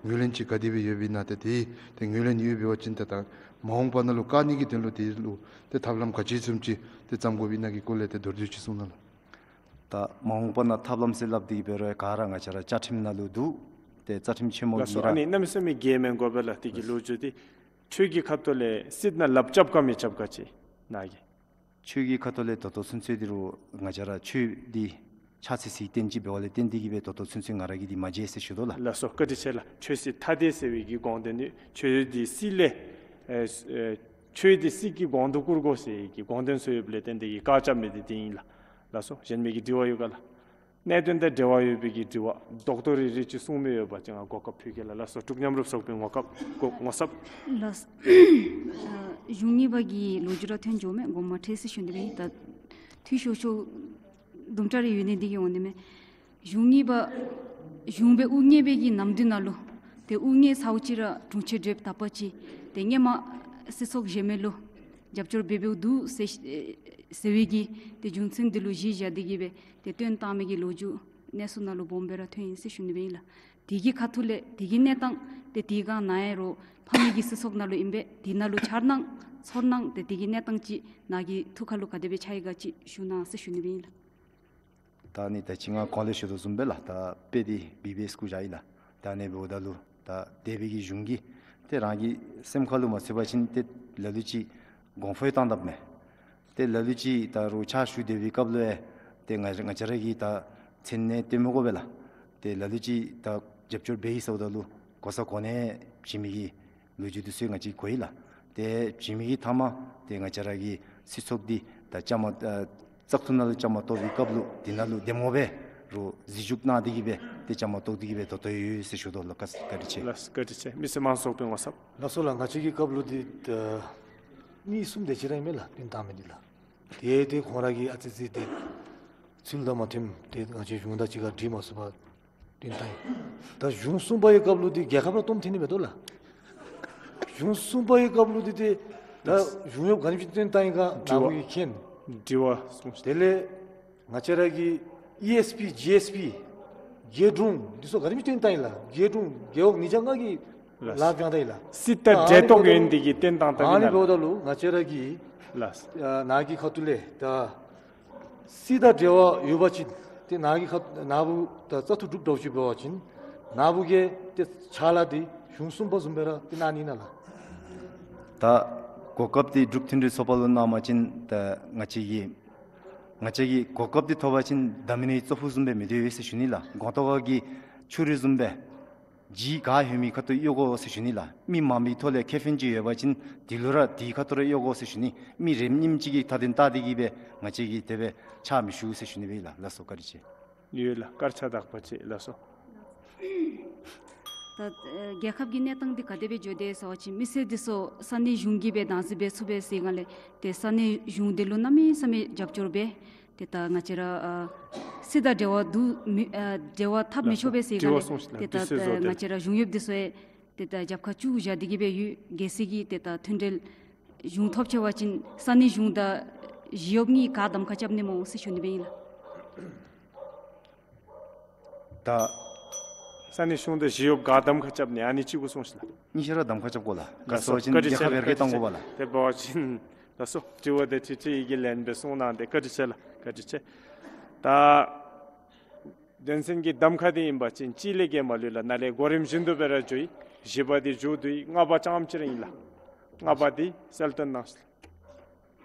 ངོས་ལེན་ཅིག་ག་དེ་སྦེ་ཡོདཔ་ཨིན་ན། ཏེ་དེ་ཏེ་ངོས་ལེན་ཡོདཔ་འབད་བ་ཅིན་ཏེ་ད་མ་འོངས་པ་ནང་ལུ་བཀག་ནི་གི་དོན་ལུ་དེ་ལུ་ཏེ་ཐབས་ལམ་ག་ཅི་བཟུམ་ཅིག་ཏེ་བརྩམ་དགོཔ་ཨིན་ན་གི་སྐོར་ལས་ཏེ་མདོར་བསྡུས་ཅིག་གསུང་གནང་ལགས། ད་མ་འོངས་པ་ནང་ཐབས་ལམ་ཟེར་སླབ་སྟེ་གིས་འབད་རུང་ག་ར་ང་བཅས་ར་བཅའ་ཁྲིམས་ནང་ལུ་འདུག། ཏེ་རྩ་ཁྲིམས་ཆེན་མོ་ལགས་སོ། གིས་ར་ཨ་ནི་གནམ་མེད་ས་མེད་གལ་མེན་དགོ་པས་ལགས། དེ་གི་ལགས། ལོ་རྒྱུས་འདི་ཆོས་ཀྱི་ཁ་ཐུག་ལས་སྲིད་ནང་ལགཔ་རྐྱབ་ག་མི་རྐྱབ་ག་ཅིག་ནཱ་གིས། ཆོས་ཀྱི་ཁ་ཐུག་ལས་ད་ལྟོ་ཚུན་ཚོད་འདི་རུང་ང་བཅས་ར་ཆོས་འདི་ཕྱག་འཚལ་སའི་རྟེན་ཅིག་འབདཝ་ལས་བརྟེན་ཏེ་གིས་སྦེ་ད་ལྟོ་ཚུན་ཚོད་ང་ར་གིས་འདི་མ་མཇལ་ཟེར་ཞུ་དོ་ལགས། ལགས་སོ། བཀའ་དྲིན་ཆེ་ལགས། ཆོས་སྲིད་ཐ་དད་ཟེར་བའི་གི་དགོངས་དོན་ནི་ཆོས་འདི་སྲིད་ལས་ཨེ་ཨེ་ཆོས་འདི་སྲིད་ཀྱི་གོང་དུ་བཀུར་དགོ་ཟེར་བའི་གི་དགོངས་དོན་ཚུ་ཡོདཔ་ལས་བརྟེན་ཏེ་གིས་བཀག་རྐྱབ་མི་འདི་དེ་ཨིན་ལགས། ལགས་སོ། གཞན་མི་གི་དྲི་བ་ཡོད་ག་ལགས། གནད་དོན་དང་འབྲེལ་བ་ཡོད་པའི་གི་དྲི་བ་རྡོག་རྡོག་རིལ་རིལ་ཅིག་གསུང་མི་ཡོད་པ་ཅིན་ང་གོ་སྐབས་ཕུལ་གེ་ལགས། ལགས་སོ། འབྲུག་མཉམ་རུབ་ཚོགས་པའི་ངོ་སྐབས་ངོ་ཚབ། ལགས། ཨ་གཞུང་གཉིས་པ་གི་ལོ་རྒྱུས་ར་ཐོན་འགྱོཝ་མས། དགོངསམ་མ་ཁྲེལ་ཟེར་ཞུ་ནི་སྦེ་ཨིན། ད་འཐུས་ཤོར་ཤོར་དུམ་གྲ་རེ་ཡོད་ནི་འདི་གིས་འོང་ནི་མས། གཞུང་གཉིས་པ་གཞུང་སྦེ་དབུ་བརྙེས་པའི་གི་ནམ་དུས་ནང་ལུ་ཏེ་དབུ་བརྙེས་ཚརཝ་ཅིག་ར་དྲུང་ཆེན་བགྲེསཔ་དག་པ་ཅིག་ཏེ་སྔོན་མ་སྲིད་ཚོགས་གཞན་མི་ལུ་རྒྱབ་སྐྱོར་འབད་འབདཝ་འདུག་ཟེར་ཟེར་བའི་གི་ཏེ་རྒྱུ་མཚན་འདི་ལུ་གཞི་བཞག་སྟེ་གིས་སྦེ་ཏེ་བཏོན་བཏང་མི་གི་ལོ་རྒྱུས་གནས་ཚུལ་ནང་ལུ་སྦོམ་སྦེ་ར་ཐོན་ཡི་ཟེར་ཞུ་ནི་སྦེ་ཨིན་ལགས། དེ་གི་ཁ་ཐུག་ལས་དེ་གི་གནས་སྟངས་ཏེ་དེ་ག་ནཱ་ཡང་རོགས་ཕམ་གི་སྲིད་ཚོགས་ནང་ལུ་ཨིན་པས། དེ་ནང་ལུ་འཆར་སྣང་ཚོར་སྣང་ཏེ་དེ་གི་གནས་སྟངས་ཅིག་ནཱ་གི་ཐུགས་ཁ་ལུ་ག་དེ་སྦེ་འཆར་ཡི་ག་ཅིག་ཞུ་གནང་ཟེར་ཞུ་ནི་སྦེ་ཨིན་ལགས། ད་ནི་ད་ཅི་ང་གོང་ལས་ཞུ་དོ་བཟུམ་སྦེ་ལགས། ད་དཔེ་འདི་བི་བི་ཨེསི་གུ་བཞག་ཡི་ལགས། ད་ནི་འབདཝ་ད་ལུ་ད་འདས་པའི་གི་གཞུང་གིས་ཏེ་རང་གི་སེམས་ཁ་ལུ་མ་ཚུད་པ་ཅིན་ཏེ་ལ་ལུ་ཅིག་དགོངས་ཕོད་བཏང་དཔ་མས། ཏེ་ལ་ལུ་ཅིག་ད་རུང་ཕྱག་ཞུ་སྡོད་པའི་སྐབས་ལུ་ཡང་ཏེ་ང་ང་བཅས་ར་གིས་ད་མཚན་གནས་སྟོན་མི་དགོ་པས་ལགས། ཏེ་ལ་ལུ་ཅིག་ད་རྒྱབ་སྐྱོར་འབད་ཡི་ཟེརཝ་ད་ལུ་གོ་ས་གོ་གནས་བྱིན་མི་གི་ལོ་རྒྱུས་འདི་ཚུ་ང་བཅས་གོ་ཡི་ལགས། ཏེ་བྱིན་མི་གི་མཐའ་མ་ཏེ་ང་བཅས་ར་གི་སྲིད་ཚོགས་འདི་ད་བཅའ་མར་ཨ་བཙག་འཐུ་ནང་ལུ་བཅའ་མར་གཏོགས་པའི་སྐབས་ལུ་དེ་ནང་ལུ་འདེམས་ངོ་སྦེ་རུང་འཛུལ་ཞུགས་གནང་སྟེ་གིས་སྦེ་ ཏེ་བཅའ་མར་གཏོགས་ཏེ་གི་སྦེ་ད་ལྟོ་ཡོད་ཟེར་ཞུ་དོ་ལགས། བཀའ་དྲིན་ཆེ། ལགས་སོ། བཀའ་དྲིན་ཆེ། མི་སེར་མང་ཚོགས་དཔོན་ངོ་ཚབ། ལགས་སོ་ལགས། ང་བཅས་ཀྱི་རྐབ་ལུ་འདི་ད་གཉིས་གསུམ་དེ་ཅིག་ར་ཨིན་མས་ལགས། བཏོན་བཏང་མི་འདི་ལགས། ཏེ་ཏེ་ཁོང་ར་གིས་ཨ་ཙི་ཙི་ཏེ་ཚུལ་དང་མ་མཐུནམ་ཏེ་ང་བཅས་གཞུང་དང་གཅིག་ཁར་འགྲིག་མ་ཚུགས་པར་བཏོན་བཏང་ཡི། ད་གཞུང་གསུམ་པ་གི་རྐབ་ལུ་འདི་རྒྱལ་ཁབ་ར་སྟོངམ་ཐོན་ནི་མས་དོ་ལགས། གཞུང་གསུམ་པ་གི་རྐབ་ལུ་འདི་ཏེ་ད་གཞུང་གཡོགཔ་ག་ནི་ཅིག་བཏོན་བཏང་ཡི་ག་ནཱ་བུ་གིས་མཁྱེན། དྲི་བ་གསུངས་ཤིག། དེ་ལས་ང་བཅས་ར་གི་ཨི་ཨེསི་པི་ཇི་ཨེསི་པི་རྒེད་དྲུང་འདི་ཚུ་ག་དེམ་ཅིག་བཏོན་བཏང་ཡི་ལགས། རྒེད་དྲུང་རྒེད་འོག་ཉིས་བརྒྱ་ལྔ་གིས་ལགས། ལཱ་བསྐྱངས་ད་ཡི་ལགས། སྲིད་དང་ད་ཨ་འབྲེལ་ནི་གཏོགས་འབདཝ་ད་ཡོད་ནི་འདི་གིས་བཏོན་བཏང་ད་ཨ་ནི་ཡི་ལགས། འབདཝ་ད་ལུ་ང་བཅས་ར་གི་ལགས། ཨ་ནཱ་གི་ཁ་ཐུག་ལས་ད་སྲིད་དང་འབྲེལ་བ་ཡོད་པ་ཅིན་ཏེ་ནཱ་གི་ཁ་ནཱ་བུ་ད་བཙག་འཐུ་གྲུབ་འདྲཝ་ཅིག་འབད་བ་ཅིན་ནཱ་བུ་གིས་ཏེ་ཕྱག་ལཱ་འདི་གཞུང་གསུམ་པ་བཟུམ་སྦེ་ར་ཏེ་གནང་ནི་ཨིན་ན་ལགས། ད་གོ་སྐབས་འདི་འབྲུག་མཐུན་སྒྲིལ་ཚོགས་པ་ལུ་གནང་བ་ཅིན་ད་ང་བཅས་ཀྱིས་ང་བཅས་ཀྱིས་གོ་སྐབས་འདི་ཐོབ་པ་ཅིན་ད་མི་ནི་ཙོག་པུ་བཟུམ་སྦེ་མི་སྡོད་ཟེར་ཞུ་ནི་ལགས། གོང་ཐོག་ཁ་གི་ཆུ་རུད་བཟུམ་སྦེ་ལྗིད་ག་ལྷོད་མི་ཁ་ཐུག་གཡུག་དགོ་ཟེར་ཞུ་ནི་ལགས། མི་མང་པོའི་ཐོག་ལས་ཁེ་ཕན་ཅིག་ཡོད་པ་ཅིན་དེ་ལུ་ར་དེའི་ཁ་ཐུག་ར་གཡུག་དགོ་ཟེར་ཞུ་ནི། མི་རེ་ཉིནམ་གཅིག་གི་མཐའ་དོན་བལྟ་སྟེ་གི་སྦེ་ང་བཅས་ཀྱིས་དེ་སྦེ་ཕྱག་མི་ཞུ་ཟེར་ཞུ་ནི་སྦེ་ལགས། ལགས་སོ། བཀའ་དྲིན་ཆེ། ཡོད་ལགས། སྐར་ཆ་དག་པ་ཅིག་ལགས་སོ། ད་ཨེ་རྒྱལ་ཁབ་ཀྱི་གནས་སྟངས་འདི་ག་དེ་སྦེ་འགྱོ་དེས་ཟེར་བ་ཅིན་མི་སེར་འདི་ཚུ་ས་གནས་གཞུང་གིས་སྦེ་བདག་འཛིན་འབད་ཚུགས་པས་ཟེར་ག་ལས་ཏེ་ས་གནས་གཞུང་འདི་ལུ་གནམ་མེད་ས་མེད་རྒྱབ་སྐྱོར་འབད། ཏེ་ད་ང་བཅས་ར་ཨ་སྲིད་དང་འབྲེལ་བ་འདུག་མི་ཨ་འབྲེལ་བ་འཐབ་མི་ཆོག་པས་ཟེར་ག་ལས་ཏེ་ད་ཨ་ང་བཅས་ར་གཞུང་གཡོགཔ་འདི་ཚུ་ཡང་ཏེ་ད་རྒྱབ་ཁར་བཅུག་བཞག་སྟེ་གི་སྦེ་ཡོད། གལ་སྲིད་ཀྱི་ཏེ་ད་མཐུན་འབྲེལ་གཞུང་ཐོབ་ཆི་བ་ཅིན་ས་གནས་གཞུང་དང་གཞི་གཡོགཔ་གཉིས་ག་གདམ་ཁ་རྐྱབ་ནི་སྨོ་ཟེར་ཞུ་ནི་སྦེ་ཨིན་ལགས། ད་ས་གནས་གཞུང་དང་གཞི་གཡོགཔ་ག་གདམ་ཁ་རྐྱབ་ནི་ཨ་ནི་གཅིག་གུ་སོང་ཤིག་ལགས། གཉིས་ཆ་ར་གདམ་ཁ་རྐྱབ་དགོ་ལགས། ག་ལགས་སོ། སོ་ཅིན་བཀའ་དྲིན་རྒྱལ་ཁབ་ཆེ། ཡར་རྒྱས་བཏང་དགོ་པས་ལགས། དེ་འབད་བ་ཅིན་ལགས་སོ། དྲི་བ་དེ་ཁྲིག་ཁྲི་ཡི་གེ་ལེན་སྦེ་གསུངས་གནང་སྟེ་བཀའ་དྲིན་ཆེ་ལགས། བཀའ་དྲིན་ཆེ། ད་དོན་ཚན་གྱི་གདམ་ཁ་དེ་ཨིན་པ་ཅིན་གཅིག་ལས་བརྒལ་མ་ལུས་ལགས། ནཱ་ལས་གོ་རིམ་བཞིན་དུ་སྦེ་ར་འགྱོ་ཡི། བཞི་པ་དེ་མཇུག་བསྡུ་ཡི། ལྔ་པ་རྐྱངམ་ཅིག་ར་ཨིན་ལགས། ལྔ་པ་དེ་གསལ་སྟོན་གནང་ཤིག་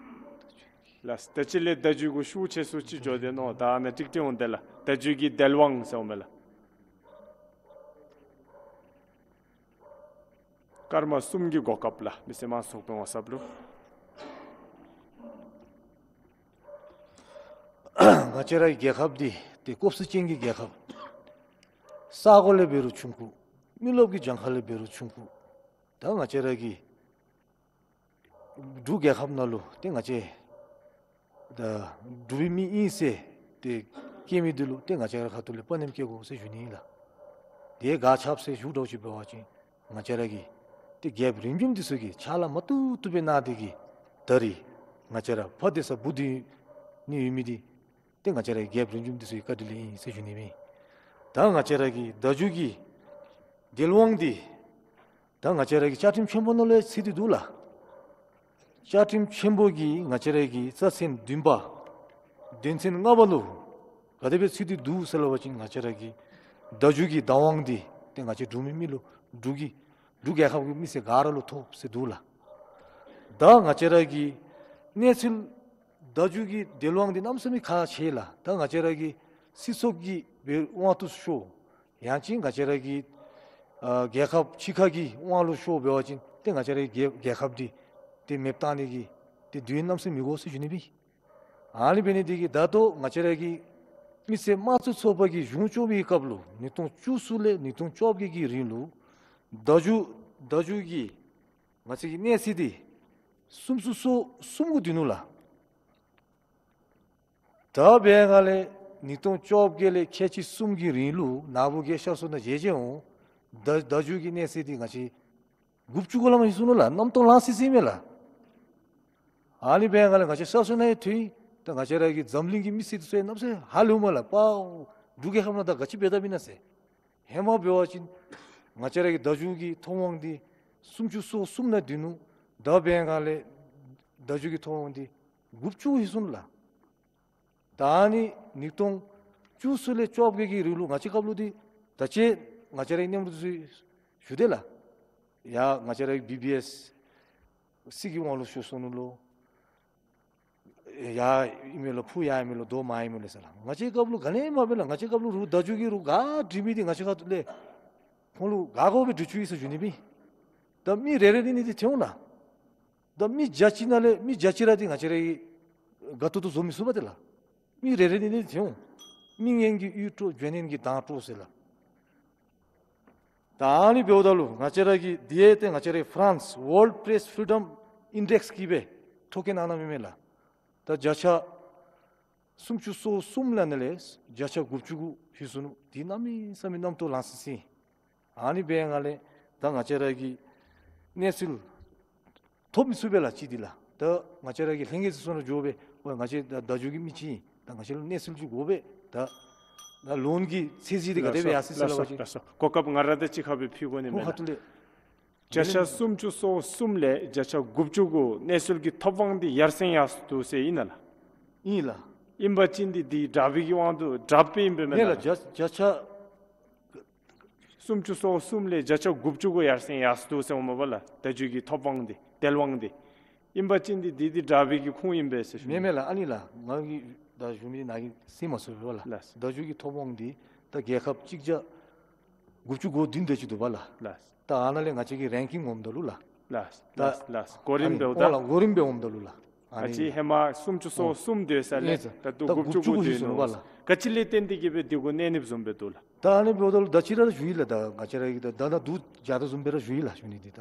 ལགས། ལགས། ད་ཅི་ལས་བརྡ་བརྒྱུད་གུ་ཤུགས་ཆེ་སུ་ཅིག་འགྱོ་དེས་མནོ། ད་ནཱ་ཀྲིག་ཀྲི་འོང་དེས་ལགས། བརྡ་བརྒྱུད་ཀྱི་དལ་དབང་ཟེརཝ་མས་ལགས། སྐར་མ་གསུམ་གྱི་གོ་སྐབས་ལགས། མི་སེར་མང་ཚོགས་དཔོན་ངོ་ཚབ་ལུ། ང་བཅས་རའི་རྒྱལ་ཁབ་འདི་ཏེ་སྐོབས་སུ་ཅན་གྱི་རྒྱལ་ཁབ། ས་གོ་ལས་འབད་རུང་ཆུང་ཀུ། མི་རློབས་ཀྱི་གྱངས་ཁ་ལས་འབད་རུང་ཆུང་ཀུ། ད་ང་བཅས་ར་གི་འབྲུག་རྒྱལ་ཁབ་ནང་ལུ་ཏེ་ང་བཅས་ད་འབྲུག་པའི་མི་ཨིན་ཟེར་ཏེ་སྐྱེ་མི་འདི་ལུ་ཏེ་ང་བཅས་ར་ཁ་ཐུག་ལས་དཔའ་ཉམས་སྐྱེ་དགོ་ཟེར་ཞུ་ནི་ཨིན་ལགས། དེ་ག་ཆགས་ཟེར་ཞུ་དོ་ཅིག་འབད་བ་ཅིན་ང་བཅས་ར་གི་ཏེ་རྒྱལཔོ་རིམ་བྱོན་འདི་ཚུ་གིས་ཕྱག་ལཱ་མ་བཏུབ་བཏུབ་སྦེ་གནང་སྟེ་གིས་ད་རིས་ང་བཅས་ར་ཕ་སྡོད་ས་བུ་སྡོད་ནི་ཡོད་མི་འདི་ཏེ་ང་བཅས་ར་རྒྱལཔོ་རིམ་བྱོན་འདི་ཚུ་གི་བཀའ་དྲིན་ལས་ཨིན་ཟེར་ཞུ་ནི་ཨིན། ད་ང་བཅས་ར་གི་བརྡ་བརྒྱུད་ཀྱི་དལ་དབང་འདི་ད་ང་བཅས་ར་གི་བཅའ་ཁྲིམས་ཆེན་པོ་ནང་ལུ་ཡང་ཚུད་དེ་འདུག་ལགས། བཅའ་ཁྲིམས་ཆེན་པོ་གི་ང་བཅས་ར་གི་རྩ་ཚན་བདུན་པ་དོན་ཚན་ལྔ་པ་ལུ་ག་དེ་སྦེ་ཚུད་དེ་འདུག་ཟེར་སླབ་པ་ཅིན་ང་བཅས་ར་གི་བརྡ་བརྒྱུད་ཀྱི་བདག་དབང་འདི་ཏེ་ང་བཅས་འབྲུག་མི་མི་ལུ་འབྲུག་གི་འབྲུག་རྒྱལ་ཁབ་ཀྱི་མི་སེར་ག་ར་ལུ་ཐོབ་ཟེར་འདུག་ལགས། ད་ང་བཅས་ར་གི་གནས་ཚུལ་བརྡ་བརྒྱུད་ཀྱི་དལ་དབང་འདི་གནམ་མེད་ས་མེད་ཁག་ཆེ་ལགས། ད་ང་བཅས་ར་གི་སྲིད་ཚོགས་ཀྱི་སྦེ་དབང་དུ་ཤོར། ཡང་ཅིན་ང་བཅས་ར་གི་ཨ་རྒྱལ་ཁབ་ཕྱི་ཁ་གི་དབང་ལུ་ཤོར་འབད་བ་ཅིན་ཏེ་ང་བཅས་ར་གི་རྒྱལ་རྒྱལ་ཁབ་འདི་ཏེ་མེདཔ་བཏང་ནི་གི་ཏེ་དུས་ཡུན་གནམ་མེད་ས་མེད་མི་དགོ་ཟེར་ཞུ་ནི་ཨིན། ཨ་ནི་འབད་ནི་འདི་གིས་ད་ལྟོ་ང་བཅས་ར་གི་མི་སེར་དམངས་གཙོའི་ཚོགས་པ་གིས་གཞུང་སྐྱོང་བའི་སྐབས་ལུ་ཉིས་སྟོང་བཅུ་གསུམ་ལས་ཉིས་སྟོང་བཅོ་བརྒྱད་ཀྱི་རིང་ལུ་བརྡ་བརྒྱུད་བརྡ་བརྒྱུད་ཀྱི་ང་བཅས་ཀྱི་གནས་ཚད་འདི་སུམ་ཅུ་སོ་གསུམ་གུ་སྡོད་ནུག་ལགས། ད་འབད་བའི་སྒང་ལས་ཉིས་སྟོང་བཅོ་བརྒྱད་ལས་ཁལ་གཅིག་གསུམ་གྱི་རིང་ལུ་ནཱ་བུ་གིས་གཤར་གསོ་ནང་མཇལ་མཇལཝ་ད་བརྡ་བརྒྱུད་ཀྱི་གནས་ཚད་འདི་ང་བཅས་དགུ་བཅུ་གོ་ལྔ་མ་ཧིང་སོང་ནུག་ལགས། གནམ་སྟོང་ལང་སི་སི་མས་ལགས། ཨ་ནི་འབད་བའི་སྒང་ལས་ང་བཅས་གཤར་གསོ་ནང་ཡང་ཐོན་ཡི། ད་ང་བཅས་ར་གི་འཛམ་གླིང་གི་མི་སེར་འདི་ཚུ་ཡང་གནམ་མེད་ས་མེད་ཧ་ལས་འོང་མས་ལགས། པའོ་འབྲུག་རྒྱལ་ཁབ་ནང་ད་ག་ཅི་འབད་དཔ་ཨིན་ན་ཟེར། ཧེ་མ་འབད་བ་ཅིན་ང་བཅས་ར་གི་བརྡ་བརྒྱུད་ཀྱི་ཐོབ་དབང་འདི་སུམ་ཅུ་སོ་གསུམ་ནང་སྡོད་ནུག། ད་འབད་བའི་སྒང་ལས་བརྡ་བརྒྱུད་ཀྱི་ཐོབ་དབང་འདི་དགུ་བཅུ་ཧིང་སོང་ལགས། ད་ནི་ཉིས་སྟོང་བཅུ་གསུམ་ལས་བཅོ་བརྒྱད་ཀྱི་རིང་ལུ་ང་བཅས་སྐབས་ལུ་འདི་ད་ཅི་ང་བཅས་རའི་གནས་མི་འདི་ཚུ་ཞུ་དེས་ལགས། ཡ་ང་བཅས་རའི་བི་བི་ཨེསི་སྲིད་ཀྱི་དབང་ལུ་ཤོར་སོང་ནུག་ལོ། ཡ་ཨིན་མས་ལོ། ཕུ་ཡ་ཨིན་མས་ལོ། དོ་མ་ཨིན་མས་ལོ་ཟེར་ལགས། ང་བཅས་སྐབས་ལུ་ག་ནི་མ་འབད་ལགས། ང་བཅས་སྐབས་ལུ་རུང་བརྡ་བརྒྱུད་ཀྱི་རུང་ག་འབྲི་མི་འདི་ང་བཅས་ཁ་ཐུག་ལས་ཁོང་ལུ་ག་དགོ་པའི་འབྲི་བཅུག་ཡི་ཟེར་ཞུ་ནི་ཨིན། ད་མི་རེ་རེ་གཉིས་གཉིས་འདི་ཐོན་འོང་ལགས། ད་མི་བརྒྱ་ཅིག་ནང་ལས་མི་བརྒྱ་ཅིག་ར་འདི་ང་བཅས་རའི་དགའ་ཏོག་ཏོ་བཟོ་མི་ཚུགས་པས་ཏེ་ལགས། མི་རེ་རེ་གཉིས་གཉིས་འདི་ཐོན་འོང་། མི་ངན་གྱི་གཡུས་དཀྲོག་ཇོ་ནན་གྱི་གདངས་དཀྲོག་ཟེར་ལགས། ད་ཨ་ནི་འབདཝ་ད་ལུ་ང་བཅས་ར་གི་འདི་ཡང་ཏེ་ང་བཅས་ར་ཕ་རན་སི་World Press Freedom Index གིས་སྦེ་ཐོ་རྐྱེན་གནང་གནངམ་ཨིན་མས་ལགས། ད་བརྒྱ་ཆ་སུམ་ཅུ་སོ་གསུམ་ལས་ནང་ལས་བརྒྱ་ཆ་དགུ་བཅུ་གོ་ཞུ་སོ་ནུག། འདི་གནམ་མེད་ས་མེད་རྣམ་རྟོག་ལང་སི་སི། ཨ་ནི་འབད་བའི་སྒང་ལས་ད་ང་བཅས་ར་གིས་གནས་ཚུལ་ཐོབ་མི་ཚུགས་པས་ལགས་ཅིག་འདི་ལགས། ད་ང་བཅས་ར་གིས་ལྷན་རྒྱས་ཚུ་ཚུ་ནང་འགྱོ་སྦེ་ཨོ་ང་བཅས་ད་བརྡ་བརྒྱུད་ཀྱི་མི་ཅིག་ཨིན། ད་ང་བཅས་ལུ་གནས་ཚུལ་ཅིག་དགོ་པས། ད་ད་ལོན་གྱི་ཚད་གཞི་འདི་ག་དེ་སྦེ་ཡར་སོ་ཡི་ཟེར་སླབ་པ་ཅིན། ལགས་སོ། གོ་སྐབས་ང་ར་ད་ཅིག་ཁར་སྦེ་ཕུལ་དགོ་ནི་མས་ལགས། ཁ་ཐུག་ལས། བརྒྱ་ཆ་སུམ་ཅུ་སོ་གསུམ་ལས་བརྒྱ་ཆ་དགུ་བཅུ་གོ་གནས་ཚུལ་གྱི་ཐོབ་དབང་འདི་ཡར་སེང་ཡར་སོ་འདུག་ཟེར་ཨིན་ན་ལགས། ཨིན་ལགས། ཨིན་པ་ཅིན་འདི་འདི་དྲག་པའི་གི་དབང་དུ་དྲག་པའི་ཨིན་པས་མེན་ན་ལགས། ལགས། བརྒྱ་བརྒྱ་ཆ་སུམ་ཅུ་སོ་གསུམ་ལས་བརྒྱ་ཆ་དགུ་བཅུ་གོ་ཡར་སེང་ཡར་སོ་འདུག་ཟེར་འོང་མས་པ་ལགས། བརྡ་བརྒྱུད་ཀྱི་ཐོབ་དབང་འདི་དལ་དབང་འདི། ཨིན་པ་ཅིན་འདི་འདི་འདི་དྲག་པའི་གི་ཁུངས་ཨིན་པས་ཟེར་ཞུ་ནི། མེན་མེན་ལགས། ཨ་ནི་ལགས་ང་གིས་ད་ཞུ་མི་ནཱ་གིས་གསན་མ་ཚུགས་པས་ལགས། ལགས། བརྡ་བརྒྱུད་ཀྱི་ཐོབ་དབང་འདི་ད་རྒྱལ་ཁབ་གཅིག་བརྒྱ་དགུ་བཅུ་གོ་བདུན་དེ་ཅིག་འདུག་པ་ལགས། ལགས། ད་ཨ་ནཱ་ལས་ང་བཅས་ཀྱི་རེང་ཀིང་འོངམ་ད་ལུ་ལགས། ལགས། ད་ལགས། ལགས། གོ་རིམ་ཨ་ནི་འབདཝ་ད། ཨོ་ལགས། གོ་རིམ་སྦེ་འོངམ་ད་ལུ་ལགས། ཨ་ནི་ང་བཅས་ཧེ་མ་སུམ་ཅུ་སོ་གསུམ་སྡོད་ས་ལས་ཨེ་ད་ལྟོ་དགུ་བཅུ་གོ་སྡོད་ནུག་པ་ལགས། ག་ཅི་ལས་བརྟེན་ཏེ་གིས་སྦེ་འདི་གུ་གནས་ནི་བཟུམ་སྦེ་འདུག་ལགས། ད་ཨ་ནི་འབདཝ་ད་ལུ་ད་ཅི་ར་ཞུ་ཡི་ལགས། ད་ང་བཅས་ར་གིས་ད་ད་ད་འདུག་བྱ་ད་བཟུམ་སྦེ་ར་ཞུ་ཡི་ལགས། ཞུ་ནི་འདི་ད་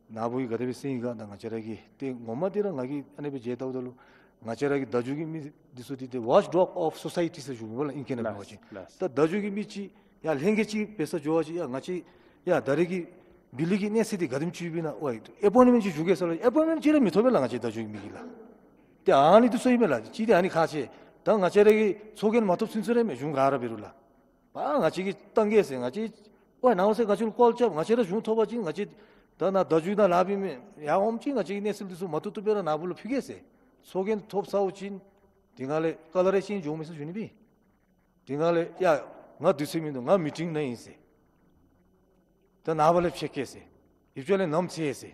ནཱ་བུ་གིས་ག་དེ་སྦེ་གསན་ཡི་ག། ད་ང་བཅས་ར་གིས་ཏེ་ངོ་མ་འདི་ར་ང་གིས་ཨ་ནི་སྦེ་མཇལ་བལྟཝ་ད་ལུ་ང་བཅས་ར་གི་བརྡ་བརྒྱུད་ཀྱི་མི་འདི་ཚུ་འདི་ཏེ་ཝོཆ་ཌོག་ཨོཕ་སོ་སའི་ཊི་ཟེར་ཞུཝ་མས་པ་ལགས། ཨིང་སྐད་ནང་འབད་བ་ཅིན། ལགས། ད་བརྡ་བརྒྱུད་ཀྱི་མི་ཅིག་ཡར་ལྷན་རྒྱས་ཅིག་འབད་སར་འགྱོ་བ་ཅིན་ཡ་ང་བཅས་ཡ་ད་རེས་ཀྱི་བི་ལི་གི་གནས་ཚད་འདི་ག་དེམ་ཅིག་ཡོདཔ་ཨིན་ན། ཨོ་ཨེ་པོའིནཊ་མེནཊ་ཅིག་ཞུ་གེ་ཟེར་ལགས། ཨེ་པོའིནཊ་མེནཊ་ཅིག་ར་མི་ཐོབ་པས་ལགས། ང་བཅས་བརྡ་བརྒྱུད་ཀྱི་མི་གིས་ལགས། ཏེ་ཨ་ནི་འདི་ཚུ་ཨིན་མས་ལགས། ཅིག་འདི་ཨ་ནི་ཁག་ཆེ། ད་ང་བཅས་ར་གིས་ཚོགས་རྒྱན་མ་ཐོབ་ཚུན་ཚོད་ར་མས། གཞུང་ག་ར་འབད་རུང་ལགས། པ་ང་བཅས་ཀྱིས་བཏང་གེ་ཟེར། ང་བཅས་ཨོ་ནཱ་འོང་ཟེར་ང་བཅས་ལུ་ཀོལ་རྐྱབ། ང་བཅས་ར་གཞུང་ཐོབ་པ་ཅིན་ང་བཅས་ད་ནཱ་བརྡ་བརྒྱུད་ནང་ལཱ་འབད་མི་ཡར་འོངམ་ཅིག་ང་བཅས་ཀྱི་གནས་ཚུལ་འདི་ཚུ་མ་བཏུབ་བཏུབ་སྦེ་ར་ནཱ་བུ་ལུ་ཕུལ་གེ་ཟེར། ཚོགས་རྒྱན་ཐོབ་ཚརཝ་ཅིག་དེ་སྒང་ལས་ཀ་ལ་རེ་ཤཱན་འགྱོ་མི་ཟེར་ཞུ་ནི་སྦེ། དེ་སྒང་ལས་ཡ་ང་དུས་ཚོད་མིན་འདུག། ང་མི་ཊིང་ནང་ཨིན་ཟེར། ད་ནངས་པ་ལས་ཕྱད་གེ་ཟེར། ཡུདཔ་ཅིག་ལས་ནམ་འཚོལ་ཟེར།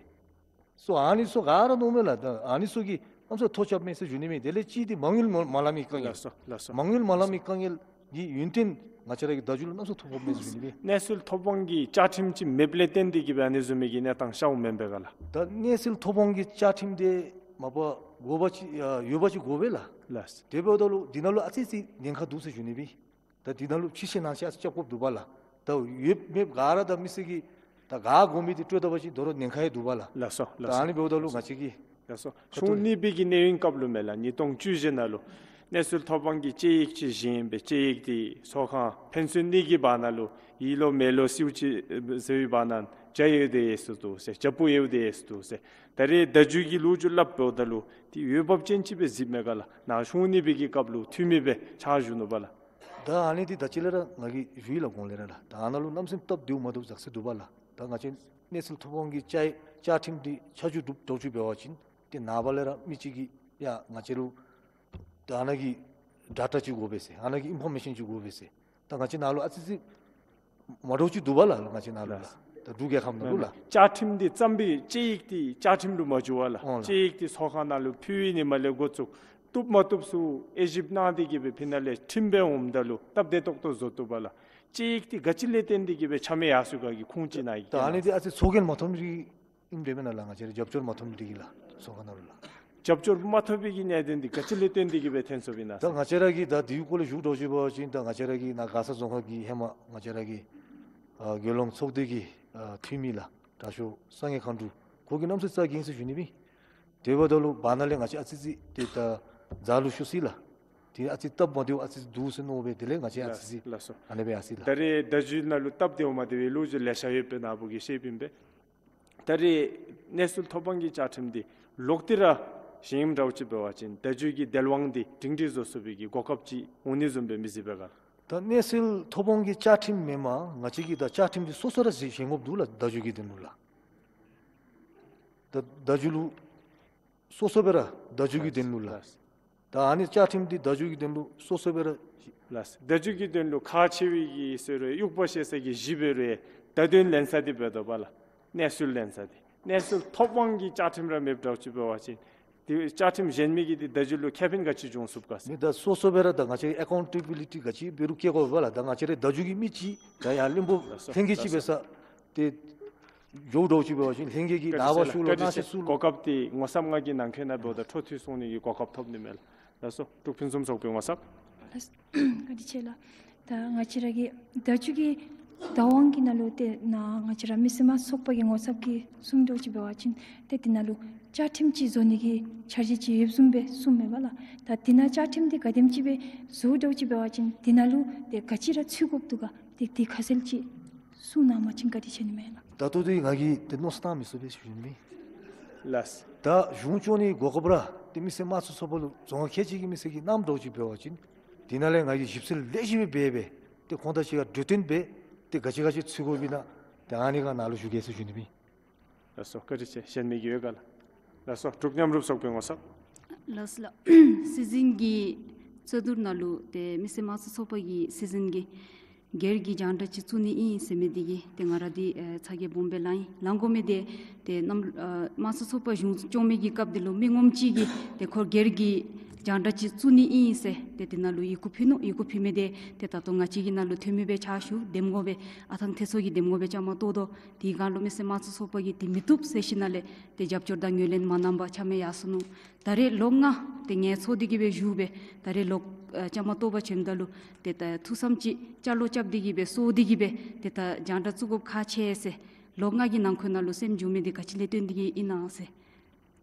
སོ་ཨ་ནི་ཚུ་ག་ར་མནོཝ་མས་ལགས། ད་ཨ་ནི་ཚུ་གིས་གནམ་མེད་ས་མེད་ཐོ་རྐྱབ་མས་ཟེར་ཞུ་ནི་མས། དེ་ལས་ཅིག་འདི་མ་དངུལ་མ་མ་ལང་མི་དཀའ་ངལ། ལགས་སོ། ལགས་སོ། མ་དངུལ་མ་ལང་མི་དཀའ་ངལ་གྱི་ཡོན་ཏན་ང་བཅས་ར་གི་བརྡ་བརྒྱུད་ལུ་གནམ་མེད་ས་མེད་ཐོ་ཕོགཔ་མས་ཟེར་ཞུ་ནི་མས། གནས་ཚུལ་ཐོབ་དབང་གི་བཅའ་ཁྲིམས་ཅིག་མེདཔ་ལས་བརྟེན་ཏེ་གིས་སྦེ་ཨ་ནི་བཟུམ་མའི་གི་གནས་སྟངས་ཤརཝ་མེན་པས་ག་ལགས། ད་གནས་ཚུལ་ཐོབ་དབང་གི་བཅའ་ཁྲིམས་འདི་མ་པ་དགོ་པ་ཅིག་ཡོད་པ་ཅིག་དགོ་པས་ལགས། ལགས། དེ་འབདཝ་ད་ལུ་འདི་ནང་ལུ་ཨ་ཙི་ཙི་ཉེན་ཁ་འདུག་ཟེར་ཞུ་ནི་མས། ད་འདི་ནང་ལུ་ཕྱི་བཤེར་ནང་བཤེར་ཨ་ཙི་རྐྱབ་དགོཔ་འདུག་པ་ལགས། ད་ཡོད་མེད་ག་ར་ད་མི་སེར་གྱིས་ད་ག་དགོ་མི་འདི་སྤྲོད་ད་པ་ཅིན་དོ་རུང་ཉེན་ཁ་ཡང་འདུག་པ་ལགས། ལགས་སོ། ལགས་སོ། ད་ཨ་ནི་འབདཝ་ད་ལུ་ང་བཅས་ཀྱིས། ལགས་སོ། ཁ་ཐུག་གཞུང་གཉིས་པའི་གི་གནས་ཡུན་སྐབས་ལུ་མས་ལགས། ཉིས་སྟོང་བཅུ་བཞི་ནང་ལུ་གནས་ཚུལ་ཐོབ་དབང་གི་དཔྱད་ཡིག་ཅིག་བཞེངས་སྦེ་དཔྱད་ཡིག་འདི་ཚོགས་ཁང་ཕན་ཚུན་གཉིས་ཀྱི་བར་ན་ལུ་ཡིད་ལོ་མེད་ལོ་ཟེརཝ་ཅིག་ཟེར་བའི་བར་ན་བྱ་ཡོད་དེ་ཡོད་སུ་འདུག་ཟེར། བྱ་སྤུ་ཡོད་དེ་ཡོད་སུ་འདུག་ཟེར། ད་རེས་བརྡ་བརྒྱུད་ཀྱི་ལོ་རྒྱུས་སླབ་འབདཝ་ད་ལུ་འདི་འོས་འབབ་ཅན་ཅིག་སྦེ་གཟིགསཔ་མས་ག་ལགས། ནཱ་གཞུང་གཉིས་པའི་གི་སྐབས་ལུ་འཐུས་མི་སྦེ་ཕྱག་ཞུ་ནུག་པ་ལགས། ད་ཨ་ནི་འདི་ད་ཅི་ལས་ར་ང་གིས་ཞུ་ཡི་ལགས། གོང་ལས་ར་ལགས། ད་ཨ་ནཱ་ལུ་གནམ་མེད་ས་མེད་སྟབས་བདེཝ་མ་བདེཝ་ཛ་སི་འདུག་པ་ལགས། ད་ང་བཅས་གནས་ཚུལ་ཐོབ་དབང་གི་བཅའ་བཅའ་ཁྲིམས་འདི་ཆ་འཇོག་གྲུབ་གྲུབ་ཅིག་འབད་བ་ཅིན་ཏེ་ནངས་པ་ལས་ར་མི་གཅིག་གིས་ཡ་ང་བཅས་ལུ་ད་ཨ་ནཱ་གི་ཌེ་ཊ་ཅིག་དགོ་པས་ཟེར། ཨ་ནཱ་གི་ཨིན་ཕོར་མེ་ཤཱན་ཅིག་དགོ་པས་ཟེར། ད་ང་བཅས་ནཱ་ལུ་ཨ་ཙི་ཙི་མ་འདྲཝ་ཅིག་འདུག་པ་ལགས། ང་བཅས་ནཱ་ལུ་ལགས། ད་འབྲུག་རྒྱལ་ཁབ་ནང་ལུ་ལགས། བཅའ་ཁྲིམས་འདི་བརྩམས་པའི་དཔྱད་ཡིག་འདི་བཅའ་ཁྲིམས་ལུ་མ་འགྱུར་བ་ལགས། ཨོང་ལགས། དཔྱད་ཡིག་འདི་ཚོགས་ཁང་ནང་ལུ་ཕུལ་བའི་ཉིནམ་ལས་འགོ་བཙུགས་བཏུབ་མ་བཏུབ་ཚུ་དབྱེ་ཞིབ་གནང་སྟེ་གིས་སྦེ་ཕི་ནཱ་ལས་ཁྲིམས་སྦེ་འོངམ་ད་ལུ་སྟབས་བདེ་ཏོག་ཏོ་བཟོ་བཏུབ་པ་ལགས། དཔྱད་ཡིག་འདི་ག་ཅི་ལས་བརྟེན་ཏེ་གིས་སྦེ་ཆ་མེད་ཡར་སོ་ག་གི་ཁུངས་ཅིག་ནཱ་ཡོད་ག་ལགས། ད་ཨ་ནི་འདི་ཨ་ཙི་ཚོགས་རྒྱན་མ་ཐོབ་རིགས་ཨིནམ་འདྲས་མེན་ན་ལགས། ང་བཅས་ར་རྒྱབ་སྐྱོར་མ་ཐོབ་ནི་འདི་གིས་ལགས། ཚོགས་ཁང་ནང་ལུ་ལགས། རྒྱབ་སྐྱོར་མ་ཐོབ་པའི་གི་གནད་དོན་འདི་ག་ཅི་ལས་བརྟེན་ཏེ་གིས་སྦེ་ཐོན་སོཔ་ཨིན་ན་ད་ཟེར། ང་བཅས་ར་གིས་ད་འདི་གུ་སྐོར་ལས་ཞུ་དོ་ཅིག་འབད་བ་ཅིན་ད་ང་བཅས་ར་གི་ནཱ་མགར་ས་རྫོང་ཁག་གི་ཧེ་མ་ང་བཅས་ར་གི་ཨ་རྒྱལ་ཡོངས་ཚོགས་སྡེ་གི་ཨ་འཐུས་མི་ལགས་དྲག་ཤོས་བསམ་ཡས་མཁའ་འགྲོ་ཁོ་གིས་གནམ་མེད་ས་མེད་རྩ་འགེངས་ཟེར་ཞུ་ནི་མས། དེ་འབདཝ་ད་ལུ་བར་ན་ལས་ང་བཅས་ཨ་ཙི་ཙི་ཏེ་ད་ཛ་ལུ་ཤོར་སི་ལགས། ཏེ་ཨ་ཙི་སྟབས་མ་བདེཝ་ཨ་ཙི་ཙི་འདུག་ཟེར་མནོ་སྦེ་དེ་ལས་ང་བཅས་ཨ་ཙི་ཙི་ལགས་སོ། ཨ་ནེ་སྦེ་ཡར་སི་ལགས། ད་རེས་བརྡ་བརྒྱུད་ནང་ལུ་སྟབས་བདེཝ་མ་བདེ་བའི་ལོ་རྒྱུས་ལེ་ཤ་ཡོདཔ་སྦེ་ནཱ་བུ་གིས་ཤེསཔ་ཨིན་པས། ད་རེས་གནས་ཚུལ་ཐོབ་དབང་གི་བཅའ་ཁྲིམས་འདི་ལོག་སྟེ་ར་བཞེངསམ་འདྲཝ་ཅིག་འབད་བ་ཅིན་བརྡ་བརྒྱུད་ཀྱི་དལ་དབང་འདི་སྒྲིང་སྒྲི་བཟོ་ཚུགས་པའི་གི་གོ་སྐབས་ཅིག་འོང་ནི་བཟུམ་སྦེ་མི་གཟིགས་པས་ག་ལགས། ད་གནས་ཚུལ་ཐོབ་དབང་གི་བཅའ་ཁྲིམས་མེན་པར་ང་བཅས་ཀྱིས་ད་བཅའ་ཁྲིམས་འདི་སོ་སོ་ར་བཞེངས་དགོཔ་འདུག་ལགས། བརྡ་བརྒྱུད་ཀྱི་དོན་ལུ་ལགས། ད་བརྡ་བརྒྱུད་ལུ་སོ་སོ་སྦེ་ར་བརྡ་བརྒྱུད་ཀྱི་དོན་ལུ་ལགས། ལགས། ད་ཨ་ནི་བཅའ་ཁྲིམས་འདི་བརྡ་བརྒྱུད་ཀྱི་དོན་ལུ་སོ་སོ་སྦེ་ར། ལགས། བརྡ་བརྒྱུད་ཀྱི་དོན་ལུ་ཁག་ཆེ་བའི་གི་ཟེར་རུང་དབྱུག་པ་བཤེད་ས་གི་གཞི་འབད་རུང་བརྡ་དོན་ལེན་ས་འདི་འབད་དོ་པ་ལགས། གནས་ཚུལ་ལེན་ས་འདི། གནས་ཚུལ་ཐོབ་དབང་གི་བཅའ་ཁྲིམས་ར་མེདཔ་འདྲཝ་ཅིག་འབད་བ་ཅིན་འདི་བཅའ་ཁྲིམས་བཞེངས་མི་གིས་འདི་བརྡ་བརྒྱུད་ལུ་ཁེ་ཕན་ག་ཅི་འབྱུང་ཚུགས་ག་ཟེར། མི་ད་སོ་སོ་སྦེ་ར་ད་ང་བཅས་ཨེ་ཀའུན་ཊེ་བི་ལི་ཊི་ག་ཅི་འབད་རུང་བཀལ་དགོ་པས་ལགས། ད་ང་བཅས་ར་བརྡ་བརྒྱུད་ཀྱི་མི་ཅིག་ད་ཡར་བློན་པོ་ལྷན་རྒྱས་ཅིག་འབད་ས་ཏེ་འགྱོཝ་འདྲཝ་ཅིག་འབད་བ་ཅིན་ལྷན་རྒྱས་ཀྱིས་ནངས་པ་ཤུལ་ལུ་གནང་ཤེས་ཚུ་ལུ། གོ་སྐབས་འདི་ངོ་ཚབ་ང་གིས་ནང་འཁོད་ནང་འབདཝ་ད་འཕྲོ་མཐུད་སོང་ནི་གི་གོ་སྐབས་ཐོབ་ནི་མས་ལགས། ལགས་སོ། འབྲུག་ཕུན་སུམ་ཚོགས་པའི་ངོ་ཚབ། ལགས། བཀའ་དྲིན་ཆེ་ལགས། ད་ང་བཅས་ར་གི་བརྡ་བརྒྱུད་ཀྱི་ བདག་དབང་གི་ནང་ལུ་ཏེ་ནཱ་ང་བཅས་ར་མི་སེར་དམངས་གཙོ་ཚོགས་པ་གི་ངོ་ཚབ་ཀྱིས་གསུངམ་འདྲཝ་ཅིག་འབད་བ་ཅིན་ཏེ་དེ་ནང་ལུ་བཅའ་ཁྲིམས་ཅིག་བཟོ་ནི་གི་འཆར་གཞི་ཅིག་ཡོདཔ་བཟུམ་སྦེ་གསུངམ་མས་པ་ལགས། ད་དེ་ནང་བཅའ་ཁྲིམས་འདི་ག་དེམ་ཅིག་སྦེ་བཟོ་འདྲཝ་ཅིག་འབད་བ་ཅིན་དེ་ནང་ལུ་ཏེ་ག་ཅི་ར་ཚུད་དགོཔ་འདུག་ག། ཏེ་དེ་ཁ་གསལ་ཅིག་གསུང་གནང་པ་ཅིན་བཀའ་དྲིན་ཆེ་ནི་མས་ལགས། ད་ལྟོ་འདི་ང་གིས་ཏེ་མནོ་བསམ་བཏང་མི་ཚུགས་པས་ཞུ་ནི་མས། ལགས། ད་གཞུང་སྐྱོང་ནི་གོ་སྐབས་ར་ཏེ་མི་སེར་དམངས་གཙོ་ཚོགས་པ་ལུ་རྫོང་ཁག་ཁལ་གཅིག་གི་མི་སེར་གྱིས་གནངམ་འདྲཝ་ཅིག་འབད་བ་ཅིན་དེ་ནང་ལས་ང་གིས་ཞིབ་འཚོལ་ལེགས་ཤོམ་སྦེ་འབད་སྦེ་ཏེ་ཁོང་དང་གཅིག་ཁར་གྲོས་བསྟུན་འབད་ཏེ་ག་ཅི་ག་ཅི་ཚུད་དགོཔ་ཨིན་ན་ཏེ་ཨ་ནི་ཁར་ནཱ་ལུ་ཞུ་གེ་ཟེར་ཞུ་ནི་མས། ལགས་སོ། བཀའ་དྲིན་ཆེ། གཞན་མི་གི་ཡོད་ག་ལགས། ལགས་སོ། འབྲུག་མཉམ་རུབ་ཚོགས་པའི་ངོ་ཚབ། ལགས་སོ་ལགས། སྲིད་འཛིན་གྱི་རྩོད་བསྡུར་ནང་ལུ་ཏེ་མི་སེར་དམངས་གཙོ་ཚོགས་པ་གི་སྲིད་འཛིན་གྱིས་སྒེར་གྱི་རྒྱང་བསྒྲགས་ཅིག་བཙུགས་ནི་ཨིན་ཟེར་མི་འདི་གིས་ཏེ་ང་ར་འདི་ཨེ་ཚ་གྱང་སྦོམ་སྦེ་ལང་ཡི། ལང་དགོ་མི་འདི་ཏེ་རྣམ་ཨ་དམངས་གཙོ་ཚོགས་པ་གཞུང་སྐྱོང་མི་གི་སྐབས་འདི་ལུ་མི་ངོམ་ཅིག་གིས་ཏེ་ཁོ་སྒེར་གྱི་རྒྱང་བསྒྲགས་ཅིག་བཙུགས་ནི་ཨིན་ཟེར་ཏེ་དེ་ནང་ལུ་ཡི་གུ་ཕུལ་ནུག། ཡི་གུ་ཕུལ་མི་འདི་ཏེ་ད་ལྟོ་ང་བཅས་ཀྱི་ནང་ལུ་ཐོན་མི་སྦེ་ཕྱག་ཞུ། འདེམས་ངོ་སྦེ་ཨ་ཐང་ཐེ་ཚོ་གིས་འདེམས་ངོ་སྦེ་བཅའ་མར་གཏོགས་དོ། དེའི་སྒང་ལུ་མི་སེར་དམངས་གཙོ་ཚོགས་པ་གིས་དེ་མི་བཏུབ་ཟེར་ཞིནམ་ལས་ཏེ་རྒྱབ་སྐྱོར་དང་ངོས་ལེན་མ་གནང་པར་ཆ་མེད་ཡར་སོ་ནུག། ད་རེས་ལོ་ལྔ་ཏེ་ངལ་འཚོ་སྟེ་གི་སྦེ་བཞུགས་སྦེ་ད་རེས་ལོག་ཨ་བཅའ་མར་གཏོགས་པར་བྱོནམ་ད་ལུ་ཏེ་ད་ཐུགས་བསམ་ཅིག་ཅ་ལོ་རྐྱབ་སྟེ་གི་སྦེ་གསོལ་ཏེ་གི་སྦེ་ཏེ་ད་རྒྱང་བསྒྲགས་བཙུགས་དགོཔ་ཁག་ཆེ་ཟེར་ལོ་ལྔ་གི་ནང་འཁོད་ནང་ལུ་སེམས་འགྱུར་མི་འདི་ག་ཅི་ལས་བརྟེན་ཏེ་གི་ཨིན་ན་ཟེར།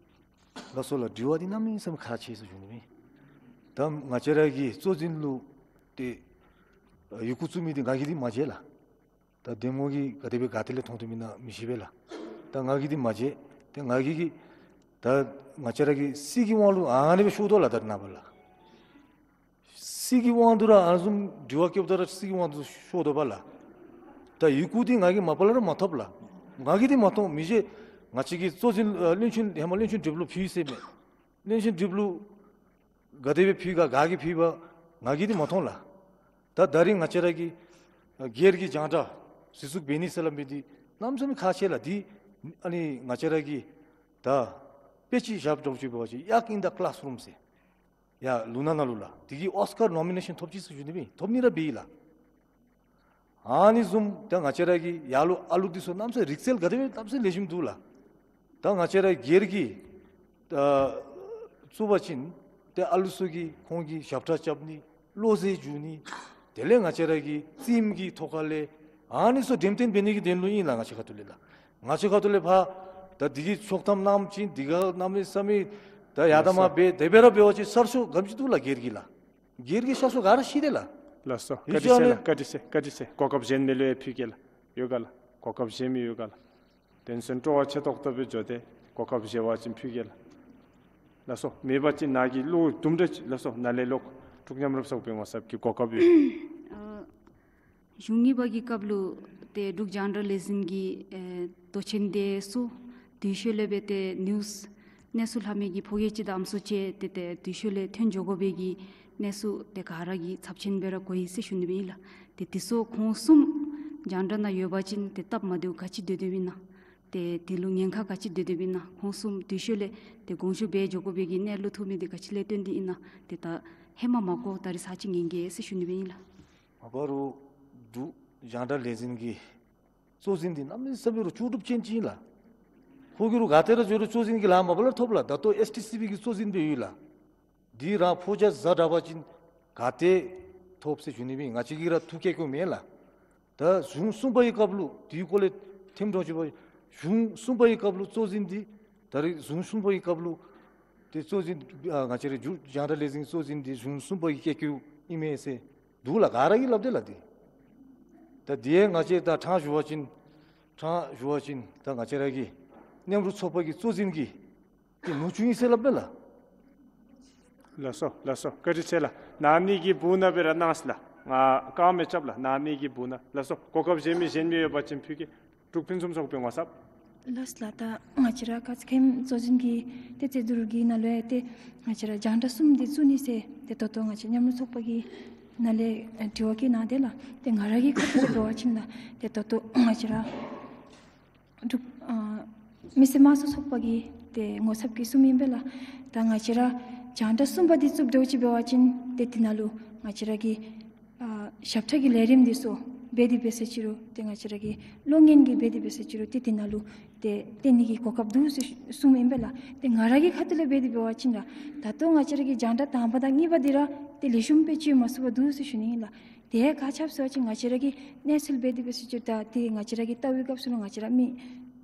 ལགས་སོ་ལགས། དྲི་བ་འདི་གནམ་མེད་ས་མེད་ཁག་ཆེ་ཟེར་ཞུ་ནི་མས། ད་ང་བཅས་ར་གི་གཙོ་འཛིན་ལུ་ཏེ་ཡི་གུ་བཙུགས་མི་འདི་ང་གིས་འདི་མ་མཇལ་ལགས། ད་འདེམས་ངོ་གིས་ག་དེ་སྦེ་ག་ཏེ་ལས་མཐོང་དོ་མེན་ན་མི་ཤེས་པས་ལགས། ད་ང་གིས་འདི་མ་མཇལ། ཏེ་ང་གིས་ཀྱི་ད་ང་བཅས་ར་གི་སྲིད་ཀྱི་དབང་ལུ་ཨ་ནི་སྦེ་ཤོར་དོ་ལགས། ད་རེས་ནངས་པ་ལགས། སྲིད་ཀྱི་དབང་དུ་ར་ཨ་ནི་བཟུམ་དྲི་བ་བཀོདཔ་ད་ར་སྲིད་ཀྱི་དབང་དུ་ཤོར་དོ་པ་ལགས། ད་ཡི་གུ་འདི་ང་གིས་མ་པ་ལས་ར་མ་ཐོབ་ལགས། ང་གིས་འདི་མ་མཐོང་མི་ཤེས། ང་བཅས་ཀྱི་གཙོ་འཛིན་ཨ་བློན་ཆེན་ཧེ་མ་བློན་ཆེན་ཌི་ཨེཕ་ལུ་ཕུལ་ཡི་ཟེར་མས། བློན་ཆེན་ཌི་ཨེཕ་ལུ་ག་དེ་སྦེ་ཕུལ་ག་ག་གིས་ཕུལ་བ་ང་གིས་འདི་མ་མཐོང་ལགས། ད་ད་རིས་ང་བཅས་ར་གི་ཨ་སྒེར་གྱི་རྒྱང་བསྒྲགས་གཞི་བཙུགས་འབད་ནི་ཟེར་སླབ་མི་འདི་གནམ་མེད་ས་མེད་ཁག་ཆེ་ལགས། འདི་ཨ་ནི་ང་བཅས་ར་གི་ད་དཔེ་ཅིག་བཞག་དོ་ཅིག་འབད་བ་ཅིན་ཡག་ཨིན་ད་ཀི་ལཱསི་རུམ་ཟེར་ཡར་ལུང་ནག་ནང་ལུ་ལགས། དེ་གིས་ཨོསི་ཀར་ནོ་མི་ནེ་ཤཱན་ཐོབ་ཅི་ཟེར་ཞུ་ནི་མས། ཐོབ་ནི་ར་འབད་ཡི་ལགས། ཨ་ནི་བཟུམ་ད་ང་བཅས་ར་གི་ཡར་ལུ་ཨ་ལུ་འདི་ཚུ་གནམ་མེད་ས་མེད་རིག་རྩལ་ག་དེ་སྦེ་གནམ་མེད་ས་མེད་ལེགས་ཤོམ་འདུག་ལགས། ད་ང་བཅས་ར་སྒེར་གྱི་ཨ་བཙུགས་པ་ཅིན་ཏེ་ཨ་ལུ་ཚུ་གིས་ཁོང་གི་ཞབས་ཁྲ་རྐྱབ་ནི་བློ་རྩེ་འཇུ་ནི་དེ་ལས་ང་བཅས་ར་གི་རྩེདམོ་གི་ཐོག་ཁ་ལས་ཨ་ནི་ཚུ་འགྲེམས་སྟོན་འབད་ནི་གི་དོན་ལུ་ཨིན་ལགས། ང་བཅས་ཁ་ཐུག་ལས་ལགས། ང་བཅས་ཁ་ཐུག་ལས་ཕར་ད་འདི་གི་ཆོག་ཐམ་གནངམ་ཅིག་འདི་ག་གནམ་མེད་ས་མེད་ད་ཡར་དང་མར་འབད་དེ་སྦེ་ར་འབད་བ་ཅིན་གསར་ཤོག་ག་དེམ་ཅིག་འདུག་ལགས་སྒེར་གྱི་ལགས། སྒེར་གྱི་གསར་ཤོག་ག་ར་ཤི་དེས་ལགས། ལགས་སོ། བཀའ་དྲིན་ཆེ་ལགས། བཀའ་དྲིན་ཆེ། བཀའ་དྲིན་ཆེ། གོ་སྐབས་གཞན་མི་ལུ་ཡང་ཕུལ་གེ་ལགས། ཡོད་ག་ལགས། གོ་སྐབས་གཞན་མི་ཡོད་ག་ལགས། དོན་ཚན་སྤྲོ་བ་ཆེ་ཏོག་ཏོ་སྦེ་འགྱོ་སྟེ་གོ་སྐབས་གཞན་པ་ཅིག་ཕུལ་གེ་ལགས། ལགས་སོ། མེད་པ་ཅིན་ནཱ་གི་ལོག་དུམ་གྲ་ཅིག་ལགས་སོ། ནཱ་ལས་ལོག་འབྲུག་མཉམ་རུབ་ཚོགས་པའི་ངོ་ཚབ་ཀྱི་གོ་སྐབས་ཡོད། ཨ་གཞུང་གཉིས་པ་གི་སྐབས་ལུ་ཏེ་འབྲུག་རྒྱང་བསྒྲགས་ལས་འཛིན་གྱི་ཨེ་མདོ་ཆེན་འདི་ཚུ་དུས་ཤོག་ལས་འབད་དེ་ནིའུསི་གནས་ཚུལ་ལྷབ་མི་གི་ཕོ་སྐྱེས་ཅིག་དང་ཨམ་སྲུ་ཅིག་ཏེ་ཏེ་དུས་ཤོག་ལས་ཐོན་འགྱོ་དགོ་པའི་གི་གནས་ཚུལ་ཏེ་ག་ར་གིས་ཚབས་ཆེན་སྦེ་ར་གོ་ཡི་ཟེར་ཞུ་ནི་སྦེ་ཨིན་ལགས། ཏེ་དེ་ཚུ་ཁོང་གསུམ་རྒྱང་བསྒྲགས་ནང་ཡོད་པ་ཅིན་ཏེ་སྟབས་མ་བདེཝ་ག་ཅི་སྡོད་སྡོདཔ་ཨིན་ན། ཏེ་དེ་ལུ་ཉེན་ཁ་ག་ཅི་སྡོད་སྡོདཔ་ཨིན་ན། ཁོང་གསུམ་དུས་ཤོག་ལས་ཏེ་དགོངས་ཞུ་འབད་འགྱོ་དགོ་པའི་གི་གནས་ལུ་ཐུག་མི་འདི་ག་ཅི་ལས་བརྟེན་ཏེ་ཨིན་ན། ཏེ་ད་ཧེ་མ་མ་གོ་ད་རིས་ཚར་གཅིག་ཉན་གེ་ཟེར་ཞུ་ནི་སྦེ་ཨིན་ལགས། མ་པ་རུང་འབྲུག་རྒྱང་བསྒྲགས་ལས་འཛིན་གྱི་གཙོ་འཛིན་འདི་གནམ་མེད་ས་མེད་རུང་ལྕོགས་གྲུབ་ཅན་ཅིག་ཨིན་ལགས། ཁོ་གིས་རུང་ག་ཏེ་ར་འགྱོ་རུང་གཙོ་འཛིན་གྱི་ལཱ་མ་པ་ལས་ཐོབ་ལགས། ད་ལྟོ་ཨེསི་ཊི་སི་བི་གི་གཙོ་འཛིན་སྦེ་ཡོད་ལགས། འདི་རང་ཕོ་རྒྱས་བཟའ་དྲགས་པ་ཅིན་ག་ཏེ་ཐོབ་ཟེར་ཞུ་ནི་སྦེ་ང་བཅས་ཀྱིས་ར་ཐུགས་བསྐྱེད་བསྐྱེདཔ་མེན་ལགས། ད་གཞུང་གསུམ་པ་གི་སྐབས་ལུ་དེའི་སྐོར་ལས་ཐེམ་འགྲོ་ཅིག་འབད་གཞུང་གསུམ་པ་གི་སྐབས་ལུ་གཙོ་འཛིན་འདི་ད་རེས་གཞུང་གསུམ་པ་གི་སྐབས་ལུ་ཏེ་གཙོ་འཛིན་ཨ་ང་བཅས་ར་འབྲུག་རྒྱང་བསྒྲགས་ལས་འཛིན་གཙོ་འཛིན་འདི་གཞུང་གསུམ་པ་གི་བཀོད་བཀོདཔ་ཨིན་མས་ཟེར་འདུག་ལགས། ག་ར་གིས་སླབ་དེས་ལགས། ཏེ་ད་དེ་ང་བཅས་ད་ཕྲང་ཞུ་བ་ཅིན་ཕྲང་ཞུ་བ་ཅིན་ད་ང་བཅས་ར་གི་མཉམ་རུབ་ཚོགས་པ་གི་གཙོ་འཛིན་གྱིས་ཏེ་ནུ་གཅུང་ཨིན་ཟེར་སླབ་མས་ལགས། ལགས་སོ་ལགས་སོ། བཀའ་དྲིན་ཆེ་ལགས། ནཱ་གཉིས་ཀྱི་སྦུག་ནང་སྦེ་ར་གནང་ཟེར་ལགས། ང་བཀག་མི་རྐྱབ་ལགས། ནཱ་གཉིས་ཀྱི་སྦུག་ནང་། ལགས་སོ། གོ་སྐབས་གཞན་མི་གཞན་མི་ཡོད་པ་ཅིན་ཕུལ་གེ། འབྲུག་ཕུན་སུམ་ཚོགས་པའི་ངོ་ཚབ། ལགས་ལགས། ད་ང་བཅས་ར་ཁ་ཙ་ཁེམ་གཙོ་འཛིན་གྱིས་ཏེ་རྩོད་བསྡུར་གྱི་ནང་ལུ་ཡང་ཏེ་ང་བཅས་ར་རྒྱང་བསྒྲགས་གསུམ་འདི་བཙུགས་ནི་ཟེར་ཏེ་ད་ལྟོ་ང་བཅས་མཉམ་རུབ་ཚོགས་པ་གི་ནང་ལས་དྲི་བ་བཀོད་གནང་དེས་ལགས། ཏེ་ང་ར་གི་ཁ་ཐུག་ལས་འབད་བ་ཅིན་ལགས། ཏེ་ད་ལྟོ་ང་བཅས་ར་འབྲུག་ཨ་མི་སེར་དམངས་གཙོ་ཚོགས་པ་གི་ཏེ་ངོ་ཚབ་ཀྱིས་གསུངམ་ཨིན་པས་ལགས། ད་ང་བཅས་ར་རྒྱང་བསྒྲགས་གསུམ་པ་འདི་བཙུགསཔ་འདྲཝ་ཅིག་འབད་བ་ཅིན་ཏེ་དེ་ནང་ལུ་ང་བཅས་ར་གི་ཨ་ཞབས་ཁྲ་གི་ལས་རིམ་འདི་ཚུ་འབད་དེ་འབད་ས་ཅིག་རུང་ཏེ་ང་བཅས་ར་གི་གློག་བརྙན་གྱི་འབད་དེ་འབད་ས་ཅིག་རུང་ཏེ་དེ་ནང་ལུ་ཏེ་སྟོན་ནི་གི་གོ་སྐབས་འདུག་ཟེར་གསུངམ་ཨིན་པས་ལགས། ཏེ་ང་ར་གི་ཁ་ཐུག་ལས་འབད་དེ་འབད་བ་ཅིན་ར་ད་ལྟོ་ང་བཅས་ར་གི་རྒྱང་བསྒྲགས་དང་པ་དང་གཉིས་པ་འདི་ར་ཏེ་ལེགས་ཤོམ་སྦེ་བྱིན་མ་ཚུགས་པར་འདུག་ཟེར་ཞུ་ནི་ཨིན་ལགས། དེ་ག་ཅི་སྦེ་ཟེར་བ་ཅིན་ང་བཅས་ར་གི་གནས་ཚུལ་འབད་དེ་འབད་ཟེར་ཅི་རུང་ད་ཏེ་ང་བཅས་ར་གི་ལྟ་བའི་སྐབས་སུ་ལུ་ང་བཅས་ར་མི་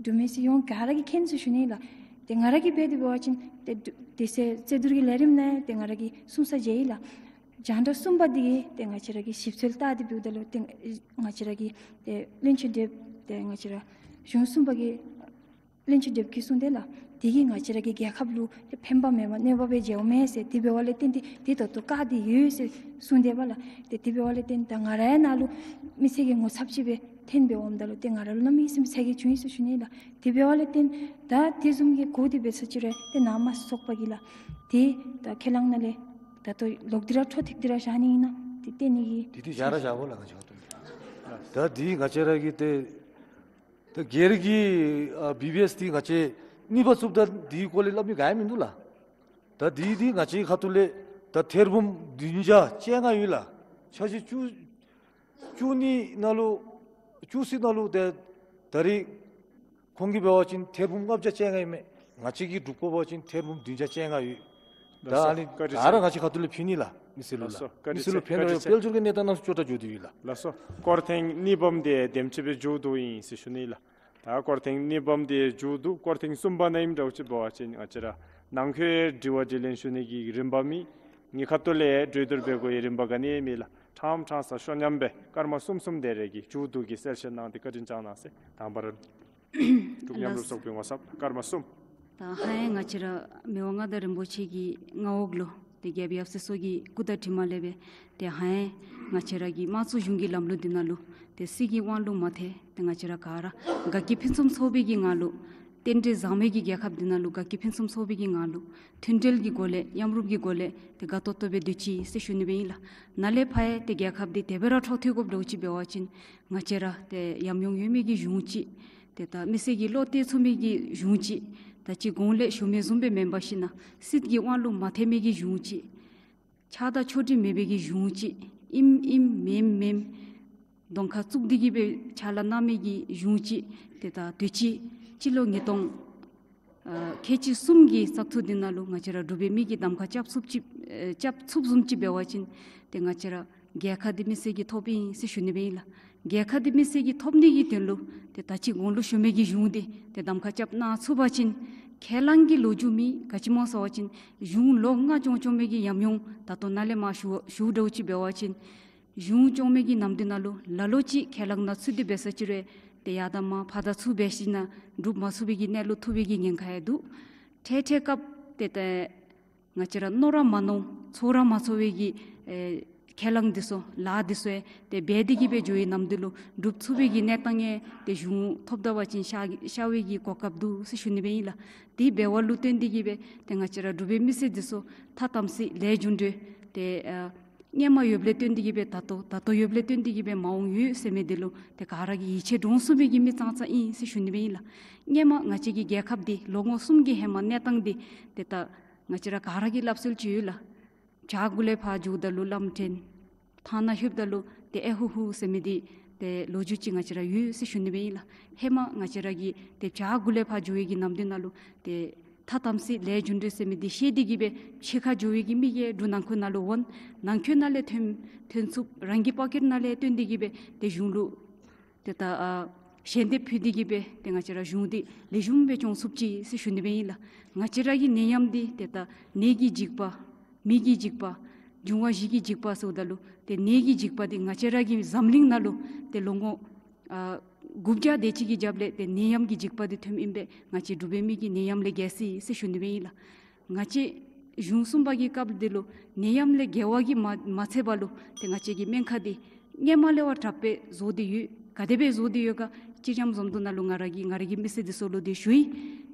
འབྲུག་མི་སེར་ཡོངས་ག་ར་གིས་མཁྱེན་ཟེར་ཞུ་ནི་ལགས། ཏེ་ང་ར་གིས་འབད་དེ་འབད་བ་ཅིན་ཏེ་འབྲུག་དེ་ཚེ་རྩོད་བསྡུར་གྱི་ལས་རིམ་ནང་ཏེ་ང་ར་གིས་གསུང་ས་མཇལ་ཡི་ལགས། རྒྱང་བསྒྲགས་གསུམ་པ་འདི་གིས་ཏེ་ང་བཅས་ར་གི་ཞིབ་འཚོལ་བལྟ་སྟེ་འབདཝ་ད་ལུ་ཏེ་ང་བཅས་ར་གི་ཏེ་བློན་ཆེན་སྡེ་ཏེ་ང་བཅས་ར་གཞུང་གསུམ་པ་གི་བློན་ཆེན་སྡེ་གིས་གསུངས་ཏེ་ལགས། དེ་གིས་ང་བཅས་ར་གི་རྒྱལ་ཁབ་ལུ་ཏེ་ཕན་པ་མེན་པར་གནོད་པ་སྦེ་འགྱོཝ་མས་ཟེར། དེ་འབདཝ་ལས་བརྟེན་ཏེ་དེ་ད་ལྟོ་བཀག་སྟེ་ཡོད་ཟེར་གསུངས་ཏེ་འབདཝ་ལགས། ཏེ་དེ་འབདཝ་ལས་བརྟེན་ད་ང་རའི་ནང་ལུ་མི་ཚེ་གི་ངོ་ཚབ་ཅིག་སྦེ་ཐོན་འབདཝ་ད་ལུ་ཏེ་ང་ར་ལུ་གནམ་མེད་ས་མེད་ཚ་གྱང་བྱུང་ཡི་ཟེར་ཞུ་ནི་ལགས། དེ་འབདཝ་ལས་བརྟེན་ད་དེ་བཟུམ་གྱི་གོ་དེ་འབད་ཟེར་ཅི་རུང་ཏེ་ནང་མ་ཚོགས་པ་གིས་ལགས། ཏེ་ད་ཁས་བླངས་ནང་ལས་ད་ལྟོ་ལོག་སྟེ་ར་འཕྲོ་མཐུད་དེ་ར་བཞག་ནི་ཨིན་ན། ཏེ་བཏོན་ནི་གི་དེ་དེ་བཞག་ར་བཞག་དགོ་ལགས། ང་བཅས་ཁ་ཐུག་ལས་ད་འདི་ང་བཅས་ར་གི་ཏེ་ད་སྒེར་གྱི་ཨ་བི་བི་ཨེསི་འདི་ང་བཅས་གཉིས་པ་བཙུགསཔ་ད་འདི་སྐོར་ལས་སླབ་མི་ག་ཡང་མིན་འདུག་ལགས། ད་འདི་འདི་ང་བཅས་ཁ་ཐུག་ལས་ད་ཐེར་འབུམ་བདུན་བརྒྱ་བཅོ་ལྔ་ཡོད་ལགས། འཆར་གཞི་བཅུ་བཅུ་གཉིས་ནང་ལུ་བཅུ་གསུམ་ནང་ལུ་ཏེ་ད་རེས་ཁོང་གིས་འབད་བ་ཅིན་ཐེར་འབུམ་ལྔ་བརྒྱ་བཅོ་ལྔ་ཨིན་མས། ང་བཅས་ཀྱིས་སྒྲུབ་དགོ་པ་ཅིན་ཐེར་འབུམ་བདུན་བརྒྱ་བཅོ་ལྔ་ཡོད། ད་ལགས་སོ། ཨ་ནི་བཀའ་དྲིན་ག་ར་ང་བཅས་ཁ་ཐུག་ལས་ཕུལ་ནི་ལགས། མི་སེར་ལུ་ལགས། ལགས་སོ། བཀའ་དྲིན་མི་སེར་ལུ་ཆེ། ཕན་བཀའ་དྲིན་ཆེ། དཔལ་འབྱོར་གྱི་གནས་སྟངས་ནང་སྐྱོ་དྲགས་འགྱོ་སྟེ་ཡོད་ལགས། ལགས་སོ། སྐོར་ཐེངས་གཉིས་པམ་འདི་དེམ་ཅིག་སྦེ་མཇུག་བསྡུ་ཡི་ཟེར་ཞུ་ནི་ལགས། ད་སྐོར་ཐེངས་གཉིས་པམ་འདི་མཇུག་བསྡུ། སྐོར་ཐེངས་གསུམ་པ་ནང་ཨིནམ་འདྲཝ་ཅིག་འབད་བ་ཅིན་ང་བཅས་ར་ནང་འཁོད་དྲི་བ་དྲིས་ལན་ཞུ་ནི་གི་རིམ་པ་མེད། ངེའི་ཁ་ཐུག་ལས་གྲོས་བསྡུར་འབད་དགོ་པའི་རིམ་པ་ག་ནི་ཡང་མེད་ལགས། ཕྲང་ཕྲང་ས་ཤོ་མཉམ་སྦེ་སྐར་མ་གསུམ་གསུམ་དེ་རེ་གི་མཇུག་བསྡུ་གི་གསལ་བཤད་གནང་སྟེ་བཀའ་དྲིན་བསྐྱང་གནང་ཟེར། དང་པ་ར་འབྲུག་མཉམ་རུབ་ཚོགས་པའི་ངོ་ཚབ་སྐར་མ་གསུམ། ད་ཧ་ཡང་ང་བཅས་ར་མི་དབང་མངའ་བདག་རིན་པོ་ཆེ་གི་མངའ་འོག་ལུ་ཏེ་རྒྱལཔོ་ཡབ་སྲས་མཚོ་རྒྱལ་སྐུ་དང་གྲིབ་མ་ལས་སྦེ་ཏེ་ཧ་ཡང་ང་བཅས་ར་གི་དམངས་གཙོ་གཞུང་གི་ལམ་ལུགས་འདི་ནང་ལུ་ཏེ་སྲིད་ཀྱི་དབང་ལུ་མ་ཐལ། ཏེ་ང་བཅས་ར་ག་ར་དགའ་སྐྱིད་ཕུན་སུམ་ཚོགས་པའི་གི་ངང་ལུ་རྟེན་འབྲེལ་བཟང་མོའི་གི་རྒྱལ་ཁབ་འདི་ནང་ལུ་དགའ་སྐྱིད་ཕུན་སུམ་ཚོགས་པའི་གི་ངང་ལུ་མཐུན་འབྲེལ་གྱི་སྒོ་ལས་མཉམ་རུབ་ཀྱི་སྒོ་ལས་ཏེ་དགའ་ཏོག་ཏོ་སྦེ་སྡོད་ཅི་ཟེར་ཞུ་ནི་སྦེ་ཨིན་ལགས། ནཱ་ལས་ཕར་ཡང་ཏེ་རྒྱལ་ཁབ་འདི་དེ་སྦེ་ར་འཕྲོ་མཐུད་དགོཔ་འདྲཝ་ཅིག་འབད་བ་ཅིན་ང་བཅས་ར་ཏེ་ཉམས་མྱོང་ཡོད་མི་གི་གཞུང་ཅིག་ཏེ་ད་མི་སེར་གྱིས་བློ་གཏད་ཚུགས་མི་གི་གཞུང་ཅིག་ད་ཅི་གོང་ལས་ཞུ་མི་བཟུམ་སྦེ་མེན་པར་ཞིན་ན་སྲིད་ཀྱི་དབང་ལུ་མ་ཐལ་མི་གི་གཞུང་ཅིག་ཆགས་སྡང་ཕྱོགས་སྒྲིག་མེད་པའི་གི་གཞུང་ཅིག་ཨིནམ་ཨིནམ་མེནམ་མེནམ་གདོང་ཁར་བཙུགས་ཏེ་གི་སྦེ་ཕྱག་ལཱ་གནང་མི་གི་གཞུང་ཅིག་ཏེ་ད་དུས་ཅི་སྤྱི་ལོ་ཉིས་སྟོང་ཨ་ཁལ་གཅིག་གསུམ་གྱི་བཙག་འཐུ་འདི་ནང་ལུ་ང་བཅས་ར་འབྲུག་པའི་མི་གིས་གདམ་ཁ་རྐྱབ་ཚུགསཔ་ཅིག་ཨེ་རྐྱབ་ཚུགསཔ་བཟུམ་ཅིག་འབད་བ་ཅིན་ཏེ་ང་བཅས་ར་རྒྱལ་ཁ་འདི་མི་སེར་གྱིས་ཐོབ་ཨིན་ཟེར་ཞུ་ནི་སྦེ་ཨིན་ལགས། རྒྱལ་ཁ་འདི་མི་སེར་གྱིས་ཐོབ་ནི་གི་དོན་ལུ་ཏེ་ད་ཅི་གོང་ལུ་ཞུ་མི་གི་གཞུང་འདི་ཏེ་གདམ་ཁ་རྐྱབ་གནང་ཚུགས་པ་ཅིན་ཁས་བླངས་ཀྱི་ལོ་རྒྱུས་མེད། ག་ཅི་སྨོ་ཟེར་བ་ཅིན་གཞུང་ལོ་ལྔ་སྐྱོང་སྐྱོང་མི་གི་ཉམས་མྱོང་ད་ལྟོ་ནཱ་ལས་མར་ཞུ་ཞུཝ་འདྲཝ་ཅིག་འབད་བ་ཅིན་གཞུང་སྐྱོང་མི་གི་ནམ་དུས་ནང་ལུ་ལ་ལུ་ཅིག་ཁས་བླངས་ནང་ཚུད་དེ་འབད་ཟེར་ཅི་རུང་ཏེ་ཡར་དང་མར་ཕར་དང་ཚུར་འབད་ཞིན་ན་སྒྲུབ་མ་ཚུགས་པའི་གི་གནས་ལུ་ཐུག་པའི་གི་ཉེན་ཁ་ཡང་འདུག་ཐད་ཐད་སྐབས་ཏེ་ཏེ་ང་བཅས་ར་མནོ་ར་མ་མནོ་ཚོར་ར་མ་ཚོར་བའི་གི་ཨེ་ཁས་བླངས་འདི་ཚུ་ལཱ་འདི་ཚུ་ཡང་ཏེ་འབད་དེ་གི་སྦེ་འགྱོ་བའི་ནམ་དུས་ལུ་སྒྲུབ་ཚུགས་པའི་གི་གནས་སྟངས་ཡང་ཏེ་གཞུང་ཐོབ་ད་པ་ཅིན་ཤར་ཤར་བའི་གི་གོ་སྐབས་འདུག་ཟེར་ཞུ་ནི་སྦེ་ཨིན་ལགས། དེ་འབདཝ་ལུ་བརྟེན་ཏེ་གི་སྦེ་ཏེ་ང་བཅས་ར་འབྲུག་པའི་མི་སེར་འདི་ཚུ་ཐ་དམ་ཚིག་ལས་རྒྱུ་འབྲས་ཏེ་ཨ་སྔོན་མ་ཡོདཔ་ལས་བརྟེན་ཏེ་གི་སྦེ་ད་ལྟོ་ད་ལྟོ་ཡོདཔ་ལས་བརྟེན་ཏེ་གི་སྦེ་མ་འོངས་ཡོད་ཟེར་མི་འདི་ལུ་ཏེ་ག་ར་གིས་ཡིད་ཆེས་འདྲོངས་ཚུགས་པའི་གི་མི་ཙང་ཙ་ཨིན་ཟེར་ཞུ་ནི་སྦེ་ཨིན་ལགས། སྔོན་མ་ང་བཅས་ཀྱི་རྒྱལ་ཁབ་འདི་ལོ་ངོ་གསུམ་གྱི་ཧེ་མ་གནས་སྟངས་འདི་ཏེ་ད་ང་བཅས་ར་ག་ར་གིས་སླབ་སྲོལ་ཅིག་ཡོད་ལགས། བྱག་གུ་ལས་ཕར་འགྱོཝ་ད་ལུ་ལམ་འདྲེན། ཐང་ནང་ལྷོདཔ་ད་ལུ་ཏེ་ཨེ་ཧུ་ཧུ་ཟེར་མི་འདི་ཏེ་ལོ་རྒྱུས་ཅིག་ང་བཅས་ར་ཡོད་ཟེར་ཞུ་ནི་སྦེ་ཨིན་ལགས། ཧེ་མ་ང་བཅས་ར་གིས་ཏེ་བྱག་གུ་ལས་ཕར་འགྱོ་བའི་གི་ནམ་དུས་ནང་ལུ་ཏེ་ཐ་དམ་ཚིག་ལས་རྒྱུ་འབྲས་ཟེར་མི་འདི་ཤེས་ཏེ་གི་སྦེ་ཕྱི་ཁར་འགྱོ་བའི་གི་མི་གིས་འབྲུག་ནང་འཁོད་ནང་ལུ་འོང་། ནང་འཁོད་ནང་ལས་ཐོན་ཐོན་ཚུགསཔ་རང་གི་པོ་ཀེཊ་ནང་ལས་བཏོན་ཏེ་གི་སྦེ་ཏེ་གཞུང་ལུ་ཏེ་ད་ཨ་ཞལ་འདེབས་ཕུལ་ཏེ་གི་སྦེ་ཏེ་ང་བཅས་ར་གཞུང་འདི་ལེགས་ཤོམ་སྦེ་སྐྱོང་ཚུགསཔ་ཅིག་ཟེར་ཞུ་ནི་སྦེ་ཨིན་ལགས། ང་བཅས་ར་གི་ནད་ཡམས་འདི་ཏེ་ད་ནད་ཀྱི་འཇིགས་པ་མི་གི་འཇིགས་པ་འབྱུང་བ་བཞི་གི་འཇིགས་པ་ཟེརཝ་ད་ལུ་ཏེ་ནད་ཀྱི་འཇིགས་པ་འདི་ང་བཅས་ར་གི་འཛམ་གླིང་ནང་ལུ་ཏེ་ལོ་ངོ་ཨ་དགུ་བརྒྱ་དེ་ཅིག་གི་རྒྱབ་ལས་ཏེ་ནད་ཡམས་ཀྱི་འཇིགས་པ་འདི་ཐོནམ་ཨིན་པས། ང་བཅས་འབྲུག་པའི་མི་གིས་ནད་ཡམས་ལས་རྒྱལ་སོ་ཡི་ཟེར་ཞུ་ནི་སྦེ་ཨིན་ལགས། ང་བཅས་གཞུང་གསུམ་པ་གི་སྐབས་འདི་ལུ་ནད་ཡམས་ལས་རྒྱལ་བ་གིས་མ་མ་ཚད་པ་ལུ་ཏེ་ང་བཅས་ཀྱི་སྨན་ཁང་འདི་སྔོན་མ་ལས་བ་དྲགཔ་སྦེ་བཟོ་སྟེ་ཡོད། ག་དེ་སྦེ་བཟོ་སྟེ་ཡོད་ག་སྤྱིར་བཏང་བཟུམ་ད་ནཱ་ལུ་ང་ར་གིས་ང་ར་གི་མི་སེར་འདི་ཚུ་ལུ་འདི་ཞུ་ཡི།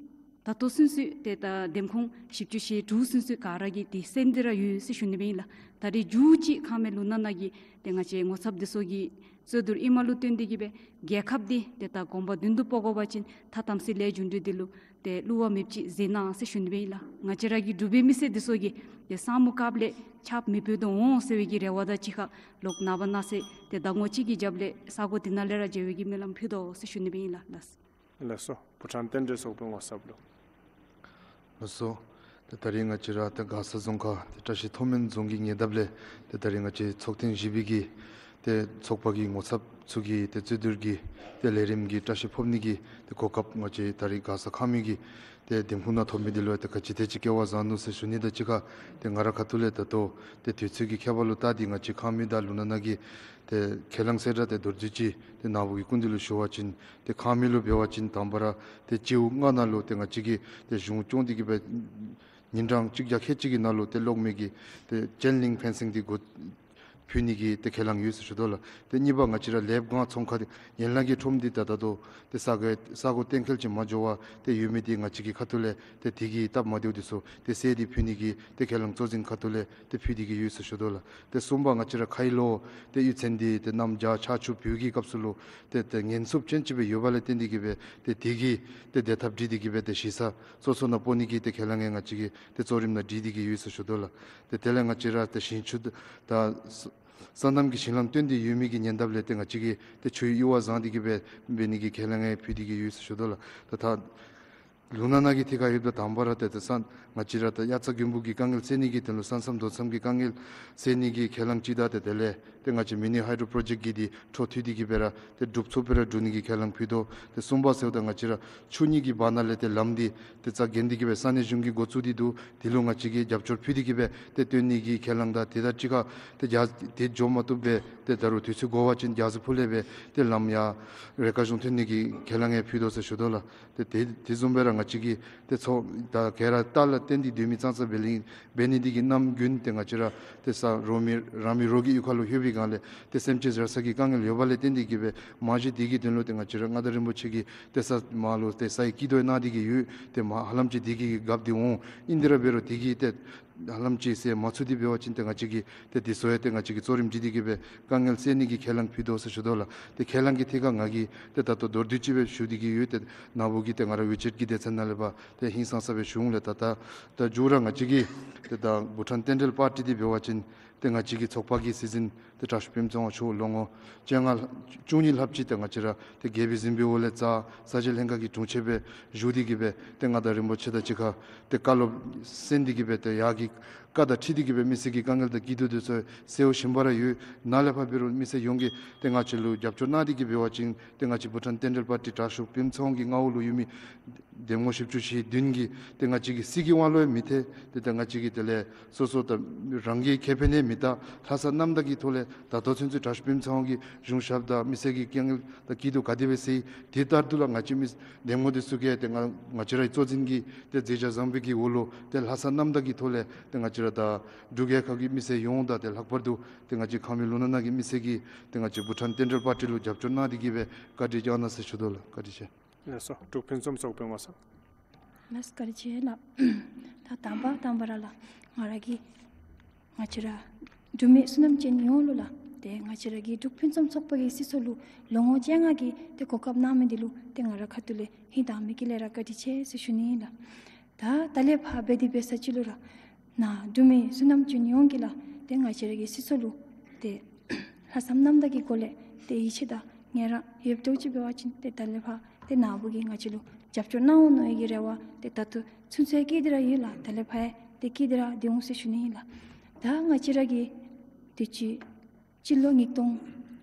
ད་ལྟོ་ཚུན་ཚོད་ཏེ་ད་འདེམས་ཁོངས་བཞི་བཅུ་ཞེ་དྲུག་ཚུན་ཚོད་ག་ར་གིས་འདི་གསན་ཏེ་ར་ཡོད་ཟེར་ཞུ་ནི་སྦེ་ཨིན་ལགས། ད་རེས་མཇུག་ཅིག་ཁམས་སྨད་ལུང་ནག་ནང་གི་ཏེ་ང་བཅས་ངོ་ཚབ་འདི་ཚུ་གི་རྩོད་བསྡུར་ཨིནམ་ལུ་བརྟེན་ཏེ་གི་སྦེ་རྒྱལ་ཁབ་འདི་ཏེ་ད་གོམ་པ་མདུན་དུ་སྤོ་དགོ་པ་ཅིན་ཐ་དམ་ཚིག་ལས་རྒྱུ་འབྲས་འདི་ལུ་ཏེ་བསླུ་བ་མེདཔ་ཅིག་མཛད་གནང་ཟེར་ཞུ་ནི་སྦེ་ཨིན་ལགས། ང་བཅས་ར་གི་འབྲུག་པའི་མི་སེར་འདི་ཚུ་གིས་ཏེ་ས་མུ་ཀབ་ལས་ཆརཔ་མེ་སྤོས་དོ་འོང་ཟེར་བའི་གི་རེ་བ་དང་གཅིག་ཁར་ལོག་ནངས་པ་གནངས་ཚེ་ཏེ་ཟླ་ངོ་གཅིག་གི་རྒྱབ་ལས་ས་གོ་འདི་ནང་ལས་ར་མཇལ་བའི་གི་སྨོན་ལམ་ཕུལ་དོ་ཟེར་ཞུ་ནི་སྦེ་ཨིན་ལགས། ལགས། ལགས་སོ། ཕོ་བྲང་རྟེན་འབྲེལ་ཚོགས་པའི་ངོ་ཚབ་ལུ། ལགས་སོ། ཏེ་ད་རིས་ང་བཅས་ར་ཏེ་མགར་ས་རྫོང་ཁག་ཏེ་བཀྲ་ཤིས་མཐོང་སྨོན་རྫོང་གི་ཉེ་འདབས་ལས་ཏེ་ད་རིས་ང་བཅས་ཚོགས་ཐེངས་བཞི་པའི་གི་ ཏེ་ཚོགས་པ་གི་ངོ་ཚབ་ཚུ་གིས་ཏེ་རྩོད་བསྡུར་གྱི་ཏེ་ལས་རིམ་གྱི་བཀྲ་ཤིས་ཕབ་ནི་གི་ཏེ་གོ་སྐབས་ང་བཅས་ད་རིས་མགར་ས་ཁང་མིག་གི་ཏེ་འདེམས་ཁོངས་ནང་ཐོབ་མི་འདི་ལུ་ཏེ་ག་ཅི་དེ་ཅིག་སྐལ་བ་བཟང་ནུག་ཟེར་ཞུ་ནི་དང་གཅིག་ཁར་ཏེ་ང་རའི་ཁ་ཐུག་ལས་ད་ལྟོ་ཏེ་དུས་ཚོད་ཀྱི་ཁྱད་པར་ལུ་བལྟ་སྟེ་ང་བཅས་ཁང་མིག་དང་ལུང་ནག་ནང་གི་ཏེ་ཁས་བླངས་གསལ་བསྒྲགས་ཏེ་མདོར་བསྡུས་ཅིག་ཏེ་ནཱ་བུ་གི་སྐུ་མདུན་ལུ་ཞུ་བ་ཅིན་ཏེ་ཁང་མིག་ལུ་འབད་བ་ཅིན་དང་པ་ར་ཏེ་སྤྱི་འོག་ལྔ་ནང་ལུ་ཏེ་ང་བཅས་ཀྱིས་ཏེ་གཞུང་སྐྱོང་སྟེ་གི་སྦེ་ཉིན་གྲངས་གཅིག་བརྒྱ་ཁལ་གཅིག་གི་ནང་ལུ་ཏེ་གློག་མེ་གི་ཏེ་ཅེན་ལིང་ཕེན་སིང་འདི་འགོ་ཕུལ་ནི་གི་ཏེ་ཁས་བླངས་ཡོད་ཟེར་ཞུ་དོ་ལགས། ཏེ་གཉིས་པ་ང་བཅས་ར་ལེབ་སྒང་ཚོང་ཁང་འདི་ཡན་ལག་གི་ཁྲོམ་འདི་ད་ད་ལྟོ་ཏེ་ས་གོ་ས་གོ་གཏན་འཁེལ་ཅིག་མ་འགྱོ་བར་ཏེ་ཡོད་མི་འདི་ང་བཅས་ཀྱི་ཁ་ཐུག་ལས་ཏེ་དེ་གི་སྟབས་མ་བདེཝ་འདི་ཚུ་ཏེ་སེལ་ཏེ་ཕུལ་ནི་གི་ཏེ་ཁས་བླངས་གཙོ་འཛིན་ཁ་ཐུག་ལས་ཏེ་ཕུལ་ཏེ་གི་ཡོད་ཟེར་ཞུ་དོ་ལགས། ཏེ་གསུམ་པ་ང་བཅས་ར་ཁ་ཡི་ལོ་ཏེ་གཡུས་ཚན་འདི་ཏེ་གནམ་བྱཱར་ཆར་ཆུ་བུ་གི་སྐབས་སུ་ལུ་ཏེ་ཏེ་ངན་སུབ་ཅན་ཅིག་སྦེ་ཡོད་པ་ལས་བརྟེན་ཏེ་གི་སྦེ་ཏེ་དེ་གི་ཏེ་བདེ་ཐབས་སྒྲིག་སྟེ་གི་སྦེ་ཏེ་ཞི་ས་སོ་སོ་ནང་སྤོ་ནི་གི་ཏེ་ཁས་བླངས་ཡང་ང་བཅས་ཀྱིས་ཏེ་གཙོ་རིམ་ནང་སྒྲིག་སྟེ་གི་ཡོད་ཟེར་ཞུ་དོ་ལགས། ཏེ་དེ་ལས་ང་བཅས་ར་ཏེ་ཞིང་ཆུ་དང་ས་གནམ་གྱི་ཞིང་ལམ་བཏོན་ཏེ་ཡོད་མི་གི་ཉེ་འདབས་ལས་ཏེ་ང་བཅས་ཀྱིས་ཏེ་ཆུའི་གཡུར་བ་བཟང་སྟེ་གི་སྦེ་འབད་ནི་གི་ཁས་བླངས་ཡང་ཕུལ་ཏེ་གི་ཡོད་ཟེར་ཞུ་དོ་ལགས། ཏེ་ད་ལུང་ནག་ནང་གི་ཐད་ཁར་ཡོདཔ་ད་དང་པ་ར་ཏེ་ཏེ་ས་ང་བཅས་ར་ཏེ་དབྱར་རྩྭ་དགུན་འབུ་གི་དཀའ་ངལ་སེལ་ནི་གི་དོན་ལུ་ས་མཚམས་རྡོ་མཚམས་ཀྱི་དཀའ་ངལ་སེལ་ནི་གི་ཁས་བླངས་ཅིག་དང་ཏེ་དེ་ལས་ཏེ་ང་བཅས་མི་ནི་ཧའི་ཌྲོ་པྲོ་ཇེཀཊ་གི་འདི་འཕྲོ་མཐུད་དེ་གི་སྦེ་ར་ཏེ་སྒྲུབ་ཚུགསཔ་སྦེ་ར་སྒྲུབ་ནི་གི་ཁས་བླངས་ཕུལ་དོ། ཏེ་གསུམ་པ་ཟེརཝ་ད་ང་བཅས་ར་ཆུ་གཉིས་ཀྱི་བར་ན་ལས་ཏེ་ལམ་འདི་ཏེ་རྩ་འགེངས་ཏེ་གི་སྦེ་ས་གནས་གཞུང་གིས་འགོ་བཙུགས་ཏེ་འདུག། དེ་ལུ་ང་བཅས་ཀྱིས་རྒྱབ་སྐྱོར་ཕུལ་ཏེ་གི་སྦེ་ཏེ་བཏོན་ནི་གི་ཁས་བླངས་དང་ཏེ་ད་ཅི་ཁར་ཏེ་རྒྱ་ཏེ་འགྱོ་མ་བཏུབ་སྦེ་ཏེ་ད་རུང་དུས་ཚོད་འགོར་བ་ཅིན་རྒྱ་ཟི་ཕུ་ལས་སྦེ་ཏེ་ལམ་ཡར་རེ་ཁཱ་གཞུང་ཐོན་ནི་གི་ཁས་བླངས་ཡང་ཕུལ་དོ་ཟེར་ཞུ་དོ་ལགས། ཏེ་དེ་དེ་བཟུམ་སྦེ་ར་ང་བཅས་ཀྱིས་ཏེ་ཚོགས་ད་ག་ར་རྟ་ལ་བརྟེན་ཏེ་སྡོད་མི་ཙང་ཙ་འབད་ལིང་འབད་ནི་འདི་གིས་གནམ་དགུན་ཏེ་ང་བཅས་ར་ཏེ་ས་རོ་མི་རང་མི་རོགས་ཀྱི་གཡུས་ཁ་ལུ་ལྷོད་པའི་སྒང་ལས་ཏེ་སེམས་ཅན་ར་ས་གི་དཀའ་ངལ་ཡོད་པ་ལས་བརྟེན་ཏེ་གི་སྦེ་མ་གཞི་དེ་གི་དོན་ལུ་ཏེ་ང་བཅས་ར་མངའ་བདག་རིན་པོ་ཆེ་གིས་ཏེ་ས་མར་ལུ་ཏེ་སའི་སྐྱིད་སྡུག་གནང་སྟེ་གི་ཡོད། ཏེ་མ་ཧ་ལམ་ཅིག་དེ་གི་རྒཔོ་འདི་འོང་། ཨིན་དེ་ར་འབད་རུང་དེ་གིས་ཏེ་ཧ་ལམ་ཅིག་སེལ་མ་ཚུགས་ཏེ་འབད་བ་ཅིན་ཏེ་ང་བཅས་ཀྱིས་ཏེ་དེ་ཚུ་ཡང་ཏེ་ང་བཅས་ཀྱིས་གཙོ་རིམ་སྒྲིག་སྟེ་གི་སྦེ་དཀའ་ངལ་སེལ་ནི་གི་ཁས་བླངས་ཕུལ་དོ་ཟེར་ཞུ་དོ་ལགས། ཏེ་ཁས་བླངས་ཀྱི་ཐད་ཁར་ང་གིས་ཏེ་ད་ལྟོ་མདོར་བསྡུས་ཅིག་སྦེ་ཞུ་སྟེ་གི་ཡོད། ཏེ་ནཱ་བུ་གིས་ཏེ་ང་ར་ཝི་ཅེཊ་གི་སྡེ་ཚན་ནང་ལས་ཕར་ཏེ་ཧིང་སངས་ས་སྦེ་ཞུ་འོང་ལགས། ད་ད་ད་མཇུག་ར་ང་བཅས་ཀྱིས་ཏེ་ད་བྷུ་ཊཱན་རྟེན་འབྲེལ་པར་ཊི་འདི་འབད་བ་ཅིན་ཏེ་ང་བཅས་ཀྱི་ཚོགས་པ་གི་སྲིད་འཛིན་ཏེ་དྲག་ཤོས་ཕུན་ཚོགས་མཆོག་ལོ་ངོ་བཅོ་ལྔ་བཅུ་གཉིས་ལྷགཔ་ཅིག་ཏེ་ང་བཅས་ར་ཏེ་རྒྱལ་པོའི་གཟིམ་དཔོན་འོག་ལས་བཙག། ས་སྐྱ་ལྷན་ཁག་གི་དྲུང་ཆེན་སྦེ་བཞུགས་ཏེ་གི་སྦེ་ཏེ་མངའ་བདག་རིན་པོ་ཆེ་དང་གཅིག་ཁར་ཏེ་བཀའ་སློབ་གསན་ཏེ་གི་སྦེ་ཏེ་ཡར་གྱི་བཀའ་དང་འཁྲིལ་ཏེ་གི་སྦེ་མི་སེར་གྱི་དཀའ་ངལ་དང་སྐྱིད་སྡུག་འདི་ཚུ་སེལ་བཞིན་པ་ར་ཡོད། ནཱ་ལས་ཕར་འབད་རུང་མི་སེར་ཡོངས་ཀྱིས་ཏེ་ང་བཅས་ལུ་རྒྱབ་སྐྱོར་གནང་སྟེ་གི་འབད་བ་ཅིན་ཏེ་ང་བཅས་བྷུ་ཊཱན་རྟེན་འབྲེལ་པར་ཊི་དྲག་ཤོས་ཕུན་ཚོགས་ཀྱི་མངའ་འོག་ལུ་ཡོད་མི་འདེམས་ངོ་བཞི་བཅུ་ཞེ་བདུན་གྱིས་ཏེ་ང་བཅས་ཀྱི་སྲིད་ཀྱི་དབང་ལུ་ཡང་མི་ཐལ། ཏེ་ད་ང་བཅས་ཀྱིས་དེ་ལས་སོ་སོ་དང་རང་གི་ཁེ་ཕན་ཡང་མི་ལྟ། ལྷག་བསམ་རྣམ་དག་གི་ཐོག་ལས་ད་ལྟོ་ཚུན་ཚོད་དྲག་ཤོས་ཕུན་ཚོགས་ཀྱིས་གཞུང་ཞབས་དང་མི་སེར་གྱི་དཀའ་ངལ་དང་སྐྱིད་སྡུག་ག་དེ་སྦེ་སེལ། དེ་ལྟར་དུ་ལགས་ང་བཅས་མི་འདེམས་ངོ་འདི་ཚུ་གིས་ཏེ་ང་ང་བཅས་རའི་གཙོ་འཛིན་གྱི་ཏེ་མཛད་བྱ་བཟང་པོའི་གི་འོག་ལུ་ཏེ་ལྷག་བསམ་རྣམ་དག་གི་ཐོག་ལས་ཏེ་ང་བཅས་ར་ད་འབྲུག་རྒྱལ་ཁབ་ཀྱི་མི་སེར་ཡོངས་དང་ཏེ་ལྷག་པར་དུ་ཏེ་ང་བཅས་ཁམས་སྨད་ལུང་ནག་ནང་གི་མི་སེར་གྱིས་ཏེ་ང་བཅས་བྷུ་ཊཱན་རྟེན་འབྲེལ་པར་ཊི་ལུ་རྒྱབ་སྐྱོར་གནང་སྟེ་གི་སྦེ་བཀའ་དྲིན་བསྐྱང་གནང་ཟེར་ཞུ་དོ་ལགས། བཀའ་དྲིན་ཆེ། ལགས་སོ། འབྲུག་ཕུན་སུམ་ཚོགས་དཔོན་མ་སོ། ལགས་སོ་བཀའ་དྲིན་ཆེ་ལགས། ད་དང་པ་དང་པ་ར་ལགས་ང་ར་གིས་ང་བཅས་ར་འབྲུག་མི་བསོད་ནམས་ཅན་ཡོངས་ལུ་ལགས་ཏེ་ང་བཅས་ར་གི་འབྲུག་ཕུན་སུམ་ཚོགས་པ་གི་སྲིད་ཚོགས་ལུ་ལོ་ངོ་བཅོ་ལྔ་གི་ཏེ་གོ་སྐབས་གནང་མི་འདི་ལུ་ཏེ་ང་ར་ཁ་ཐུག་ལས་ཧིང་དྭངས་མའི་དཀྱིལ་ལས་ར་བཀའ་དྲིན་ཆེ་ཟེར་ཞུ་ནི་ཨིན་ལགས། ད་ད་ལས་ཕར་འབད་དེ་འབད་ས་ཅིག་ལུ་ར་ནཱ་འབྲུག་མི་བསོད་ནམས་ཅན་ཡོངས་ཀྱིས་ལགས་ཏེ་ང་བཅས་ར་གི་སྲིད་ཚོགས་ལུ་ཏེ་ལྷག་བསམ་རྣམ་དག་གི་སྒོ་ལས་ཏེ་ཡིད་ཆེས་དང་ངལ་རངས་ཡོདཔ་འདྲཝ་ཅིག་འབད་བ་ཅིན་ཏེ་ད་ལས་ཕར་ཏེ་ནཱ་བུ་གིས་ང་བཅས་ལུ་རྒྱབ་སྐྱོར་གནང་འོང་མནོ་བའི་གི་རེ་བ་ཏེ་ད་ལྟོ་ཚུན་ཚོད་བསྐྱེད་དེ་ར་ཡོད་ལགས། ད་ལས་ཕར་ཡང་ཏེ་བསྐྱེད་དེ་ར་སྡོད་འོང་ཟེར་ཞུ་ནི་ཨིན་ལགས། ད་ང་བཅས་ར་གི་དུས་ཅི་སྤྱི་ལོ་ཉིས་སྟོང་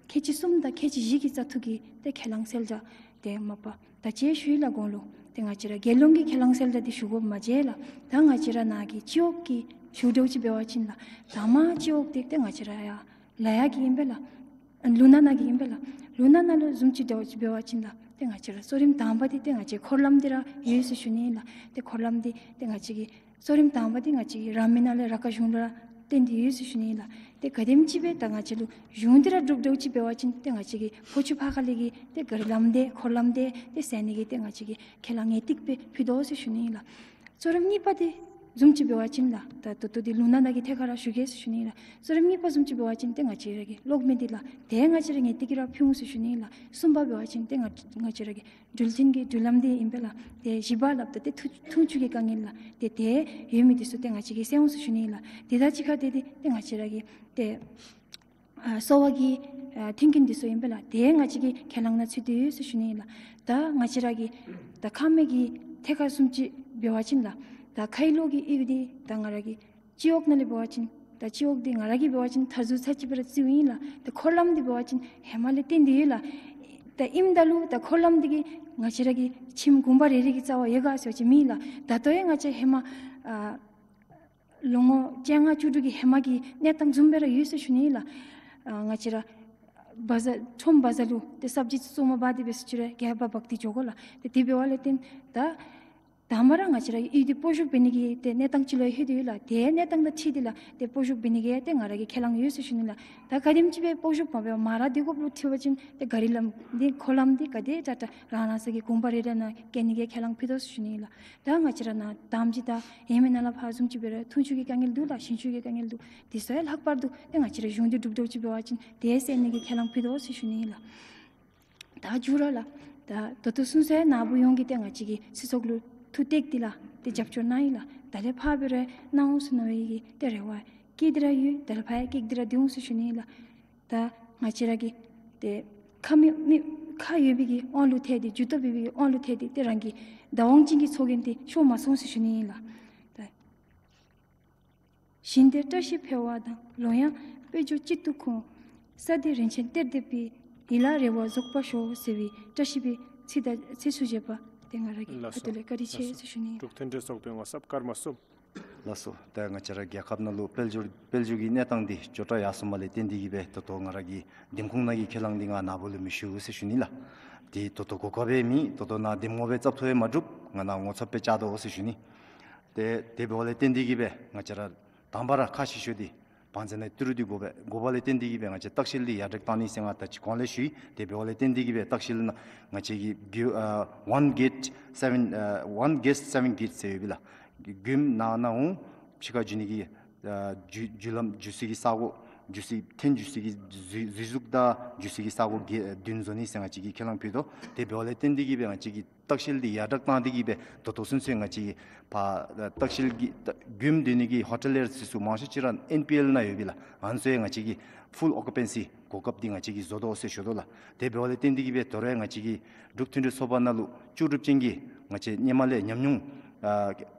ཁལ་གཅིག་གསུམ་དང་ཁལ་གཅིག་བཞི་གི་བཙག་འཐུ་གི་ཏེ་ཁས་བླངས་གསལ་བསྒྲགས་ཏེ་མ་པ་ད་ཅི་ཞུ་ཡི་ལགས། གོང་ལུ་ཏེ་ང་བཅས་ར་རྒྱལ་ཡོངས་ཀྱི་ཁས་བླངས་གསལ་བསྒྲགས་འདི་ཞུ་དགོཔ་མ་མཇལ་ལགས། ད་ང་བཅས་ར་ནཱ་གི་སྤྱི་འོག་གི་ཞུ་འདྲཝ་ཅིག་འབད་བ་ཅིན་ལགས་དང་པ་སྤྱི་འོག་འདི་ཏེ་ང་བཅས་ར་ཡར་ལ་ཡ་གི་ཨིན་པས་ལགས། ལུང་ནག་ནང་གི་ཨིན་པས་ལགས། ལུང་ནག་ནང་ལུ་བཟུམ་ཅིག་འདྲཝ་ཅིག་འབད་བ་ཅིན་ལགས་ཏེ་ང་བཅས་ར་གཙོ་རིམ་དང་པ་འདི་ཏེ་ང་བཅས་འཁོར་ལམ་འདི་ར་ཡོད་ཟེར་ཞུ་ནི་ཨིན་ལགས། ཏེ་འཁོར་ལམ་འདི་ཏེ་ང་བཅས་ཀྱི་གཙོ་རིམ་དང་པ་འདི་ང་བཅས་ཀྱི་ར་མི་ནང་ལས་ར་ཁ་གཞུང་ལུ་ར་བརྟེན་ཏེ་ཡོད་ཟེར་ཞུ་ནི་ཨིན་ལགས། ཏེ་ག་དེམ་ཅིག་སྦེ་ད་ང་བཅས་ལུ་གཞུང་འདི་ར་འགྲུབ་འདྲཝ་ཅིག་འབད་བ་ཅིན་ཏེ་ང་བཅས་ཀྱི་ཕོ་ཆུ་ཕར་ཁ་ལས་ཀྱི་ཏེ་ག་རི་ལམ་འདི་འཁོར་ལམ་འདི་ཏེ་སེལ་ནི་གི་ཏེ་ང་བཅས་ཀྱིས་ཁས་བླངས་ངེས་ཏིག་སྦེ་ཕུལ་དོ་ཟེར་ཞུ་ནི་ཨིན་ལགས། གཙོ་རིམ་གཉིས་པ་འདི་བཟུམ་ཅིག་འབད་བ་ཅིན་ལགས་ད་ད་ལྟོ་འདི་ལུང་ནག་ནང་གི་ཐད་ཁར་ར་ཞུ་གེ་ཟེར་ཞུ་ནི་ཨིན་ལགས། གཙོ་རིམ་གཉིས་པ་བཟུམ་ཅིག་འབད་བ་ཅིན་ཏེ་ང་བཅས་ར་གི་གློག་མེ་འདི་ལགས་ཏེ་ང་བཅས་ར་ངེས་ཏིག་གིས་ར་ཕུལ་འོང་ཟེར་ཞུ་ནི་ཨིན་ལགས། གསུམ་པ་འབད་བ་ཅིན་ཏེ་ང་ང་བཅས་ར་གི་འགྲུལ་འཕྲིན་གྱི་འགྲུལ་ལམ་འདི་ཨིན་པས་ལགས། ཏེ་བཞི་པ་སླབ་ད་ཏེ་འཐུང་འཐུང་ཆུ་གི་དཀའ་ངལ་ལགས་ཏེ་དེ་ཡོད་མི་འདི་ཚུ་ཏེ་ང་བཅས་ཀྱིས་སེལ་འོང་ཟེར་ཞུ་ནི་ཨིན་ལགས། དེ་དང་གཅིག་ཁར་ཏེ་ཏེ་ཏེ་ང་བཅས་ར་གི་ཏེ་ཨ་གསོ་བ་གི་ཨ་མཐུན་རྐྱེན་འདི་ཚུ་ཨིན་པས་ལགས། ཏེ་ང་བཅས་ཀྱི་ཁས་བླངས་ནང་ཚུད་དེ་ཡོད་ཟེར་ཞུ་ནི་ཨིན་ལགས། ད་ང་བཅས་ར་གི་ད་ཁམས་སྨད་ཀྱི་ཐད་ཁར་བཟུམ་ཅིག་འབད་བ་ཅིན་ལགས་ད་ཁ་ཡི་ལོ་གི་ཨིབ་འདི་ད་ང་ར་གི་སྤྱི་འོག་ནང་ལས་འབད་བ་ཅིན་ ད་སྤྱི་འོག་འདི་ང་ར་གིས་འབད་བ་ཅིན་མཐར་འཛུལ་ཚར་ཅིག་སྦེ་ར་བརྩིཝ་ཨིན་ལགས། ད་འཁོར་ལམ་འདི་འབད་བ་ཅིན་ཧེ་མ་ལས་བརྟན་ཏེ་ཡོད་ལགས། ད་ཨིནམ་ད་ལུ་ད་འཁོར་ལམ་འདི་གིས་ང་བཅས་ར་གི་ཁྱིམ་གུང་པ་རེ་རེ་གི་རྩ་བར་ཡོད་ག་ཟེར་བ་ཅིན་མེད་ལགས། ད་ལྟོ་ཡང་ང་བཅས་ཧེ་མ་ཨ་ལོ་ངོ་བཅོ་ལྔ་བཅུ་དྲུག་གི་ཧེ་མ་གི་གནས་སྟངས་བཟུམ་སྦེ་ར་ཡོད་ཟེར་ཞུ་ནི་ལགས། ཨ་ང་བཅས་ར་བ་ཛར་ཁྲོམ་བ་ཛར་ལུ་ཏེ་སབ་ཇི་བཙོང་མ་འབག་སྟེ་འབད་ཟེར་ཅི་རུང་རྒྱབ་ཁར་འབག་སྟེ་འགྱོ་དགོ་ལགས། ཏེ་དེ་འབད་བ་ལས་བརྟེན་ད་དང་པ་ར་ང་བཅས་ར་གཡུས་འདི་སྤོ་བཤུད་འབད་ནི་གི་ཏེ་གནས་སྟངས་ཅིག་ལུ་ལྷོད་དེ་ཡོད་ལགས། ཏེ་གནས་སྟངས་དང་འཁྲིལ་ཏེ་ལགས་ཏེ་སྤོ་བཤུད་འབད་ནི་གི་ཏེ་ང་ར་གི་ཁས་བླངས་ཡོད་ཟེར་ཞུ་ནི་ལགས། ད་ག་དེམ་ཅིག་སྦེ་སྤོ་བཤུད་མ་འབད་བར་མ་ར་སྡོད་དགོཔ་ལུ་ཐལ་བ་ཅིན་ཏེ་ག་རི་ལམ་འདི་འཁོར་ལམ་འདི་ག་དེ་དྲག་དྲག་རང་རང་སོ་གི་གུང་པ་རེ་རེ་ནང་བཀལ་ནི་གི་ཁས་བླངས་ཕུལ་དོ་ཟེར་ཞུ་ནི་ལགས། ད་ང་བཅས་ར་ནཱ་དམ་ཅིག་ད་ཨེ་མེན་ནཱ་ལས་ཕར་བཟུམ་ཅིག་འབད་རུང་འཐུང་ཆུ་གི་དཀའ་ངལ་འདུག་ལགས། ཞིང་ཆུ་གི་དཀའ་ངལ་འདུག། དེ་ཚུ་ཡང་ལྷག་པར་དུ་ཏེ་ང་བཅས་ར་གཞུང་འབྲེལ་གྲུབ་གྲུབ་ཅིག་འབད་བ་ཅིན་དེ་སེལ་ནི་གི་ཁས་བླངས་ཕུལ་དོ་ཟེར་ཞུ་ནི་ལགས། ད་མཇུག་ར་ལགས། ད་ད་ལྟོ་ཚུན་ཚོད་ནཱ་བུ་ཡོངས་ཀྱིས་ཏེ་ང་བཅས་ཀྱི་སྲིད་ཚོགས་ལུ་ཐུགས་གཏད་དེ་ལགས་ཏེ་རྒྱབ་སྐྱོར་གནང་ཡི་ལགས། ད་ལས་ཕར་འབད་རུང་གནང་འོང་ཟེར་མནོ་བའི་གི་ཏེ་རེ་བ་བསྐྱེད་དེ་ར་ཡོད། ད་ལས་ཕར་ཡང་བསྐྱེད་དེ་ར་སྡོད་འོང་ཟེར་ཞུ་ནི་ལགས། ད་ང་བཅས་ར་གི་ཏེ་ཁ་མི་མི་ཁ་ཡོད་པའི་གི་དབང་ལུ་ཐལ་ཏེ་ཇུས་གཏོགས་འབད་བའི་གི་དབང་ལུ་ཐལ་ཏེ་ཏེ་རང་གི་བདག་དབང་ཅན་གྱི་ཚོགས་རྒྱན་དེ་ཤོར་མ་སོང་ཟེར་ཞུ་ནི་ཨིན་ལགས། ད་ཞིང་འདིར་བཀྲ་ཤིས་འཕེལ་བ་དང་། ལོ་ཡང་དཔལ་འབྱོར་གཅིག་ཏུ་ཁོང་། ས་འདིར་རིན་ཆེན་གཏེར་སྡེབ་པའི། ཡིད་ལ་རེ་བ་རྫོགས་པར་ཤོག་ཟེར་བའི་བཀྲ་ཤིས་པའི་ཚིག་དང་ཚིགས་སུ་བཅད་པ་དེ་ང་ར་གི་ལགས་སོ། ཁ་ཐུག་ལས་བཀའ་དྲིན་ཆེ་ལགས་སོ། ཟེར་ཞུ་ནི། འབྲུག་མཐུན་སྒྲིལ་ཚོགས་པའི་ངོ་ཚབ་ཀརྨ་གསུམ། ལགས་སོ། ད་ང་བཅས་ར་རྒྱལ་ཁབ་ནང་ལུ་དཔལ་འབྱོར་དཔལ་འབྱོར་གྱི་གནས་སྟངས་འདི་སྐྱོ་དྲགས་ཡར་སོངམ་ལས་བརྟེན་ཏེ་གིས་སྦེ་ད་ལྟོ་ང་ར་གི་འདེམས་ཁོངས་ནང་གི་ཁས་བླངས་འདི་ང་ནཱ་བུ་ལུ་མི་ཞུ་ཟེར་ཞུ་ནི་ལགས། དེ་ད་ལྟོ་གོ་སྐབས་ཡང་མེད། ད་ལྟོ་ནཱ་འདེམས་ངོ་སྦེ་བཙག་འཐུ་ཡང་མ་གྲུབ། ང་ནཱ་ངོ་ཚབ་སྦེ་བཅར་དོ་ཟེར་ཞུ་ནི། ཏེ་དེ་འབདཝ་ལས་བརྟེན་ཏེ་གིས་སྦེ་ང་བཅས་ར་དང་པ་ར་ཁག་ཆེ་ཤོས་འདི་བང་མཛོད་ནང་ཏི་རུ་འདི་དགོ་པས། དགོཔ་ལས་བརྟེན་ཏེ་གིས་སྦེ་ང་བཅས་ལྟ་བཤལ་འདི་ཡར་དྲག་བཏང་ནི་ཟེར་ང་ད་ཅི་གོང་ལས་ཞུ་ཡི། དེ་འབདཝ་ལས་བརྟེན་ཏེ་གིས་སྦེ་ལྟ་བཤལ་ནང་ང་བཅས་ཀྱི་གི་ཨ་one gate seven ཨ་one guest seven gates ཟེར་ཡོད་པས་ལགས། མགྱོནམ་ནཱ་ནཱ་འོང་ཕྱི་ཁར་འགྱོ་ནི་གི་ཨ་འགྱོ་འགྱོ་ལམ་འགྱོ་སའི་གི་ས་གོ་འགྱོ་སའི་ཐོན་འགྱོ་སའི་གི་ཟུར་ཟུར་ཟུར་དང་འགྱོ་སའི་གི་ས་གོ་གི་བདུན་བཟོ་ནི་ཟེར་ང་བཅས་ཀྱིས་ཁས་བླངས་ཕུལ་དོ། དེ་འབདཝ་ལས་བརྟེན་ཏེ་གིས་སྦེ་ང་བཅས་ཀྱི་ལྟ་བཤལ་འདི་ཡར་དྲག་བཏང་སྟེ་གིས་སྦེ་ད་ལྟོ་ཚུན་ཚོད་ང་བཅས་ཀྱི་ཕར་ལྟ་བཤལ་གྱི་ལྟ་མགྱོནམ་སྡོད་ནི་གི་ཧོ་ཊེལ་ལེར་ཚུ་མང་ཤོས་ཅིག་ར་ཨེན་པི་ཨེལ་ནང་ཡོད་པས་ལགས། ཨ་ནི་ཚུ་ཡང་ང་བཅས་ཀྱིས་ཕུལ་ཨོ་ཀུ་པེན་སི་གོ་སྐབས་འདི་ང་བཅས་ཀྱིས་བཟོ་དོ་ཟེར་ཞུ་དོ་ལགས། དེ་འབདཝ་ལས་བརྟེན་ཏེ་གིས་སྦེ་དོ་རུང་ང་བཅས་ཀྱི་འབྲུག་མཐུན་སྒྲིལ་ཚོགས་པ་ནང་ལུ་ལྕོགས་གྲུབ་ཅན་གྱི་ང་བཅས་སྔོན་མ་ལས་ཉམས་མྱོང་ཨ་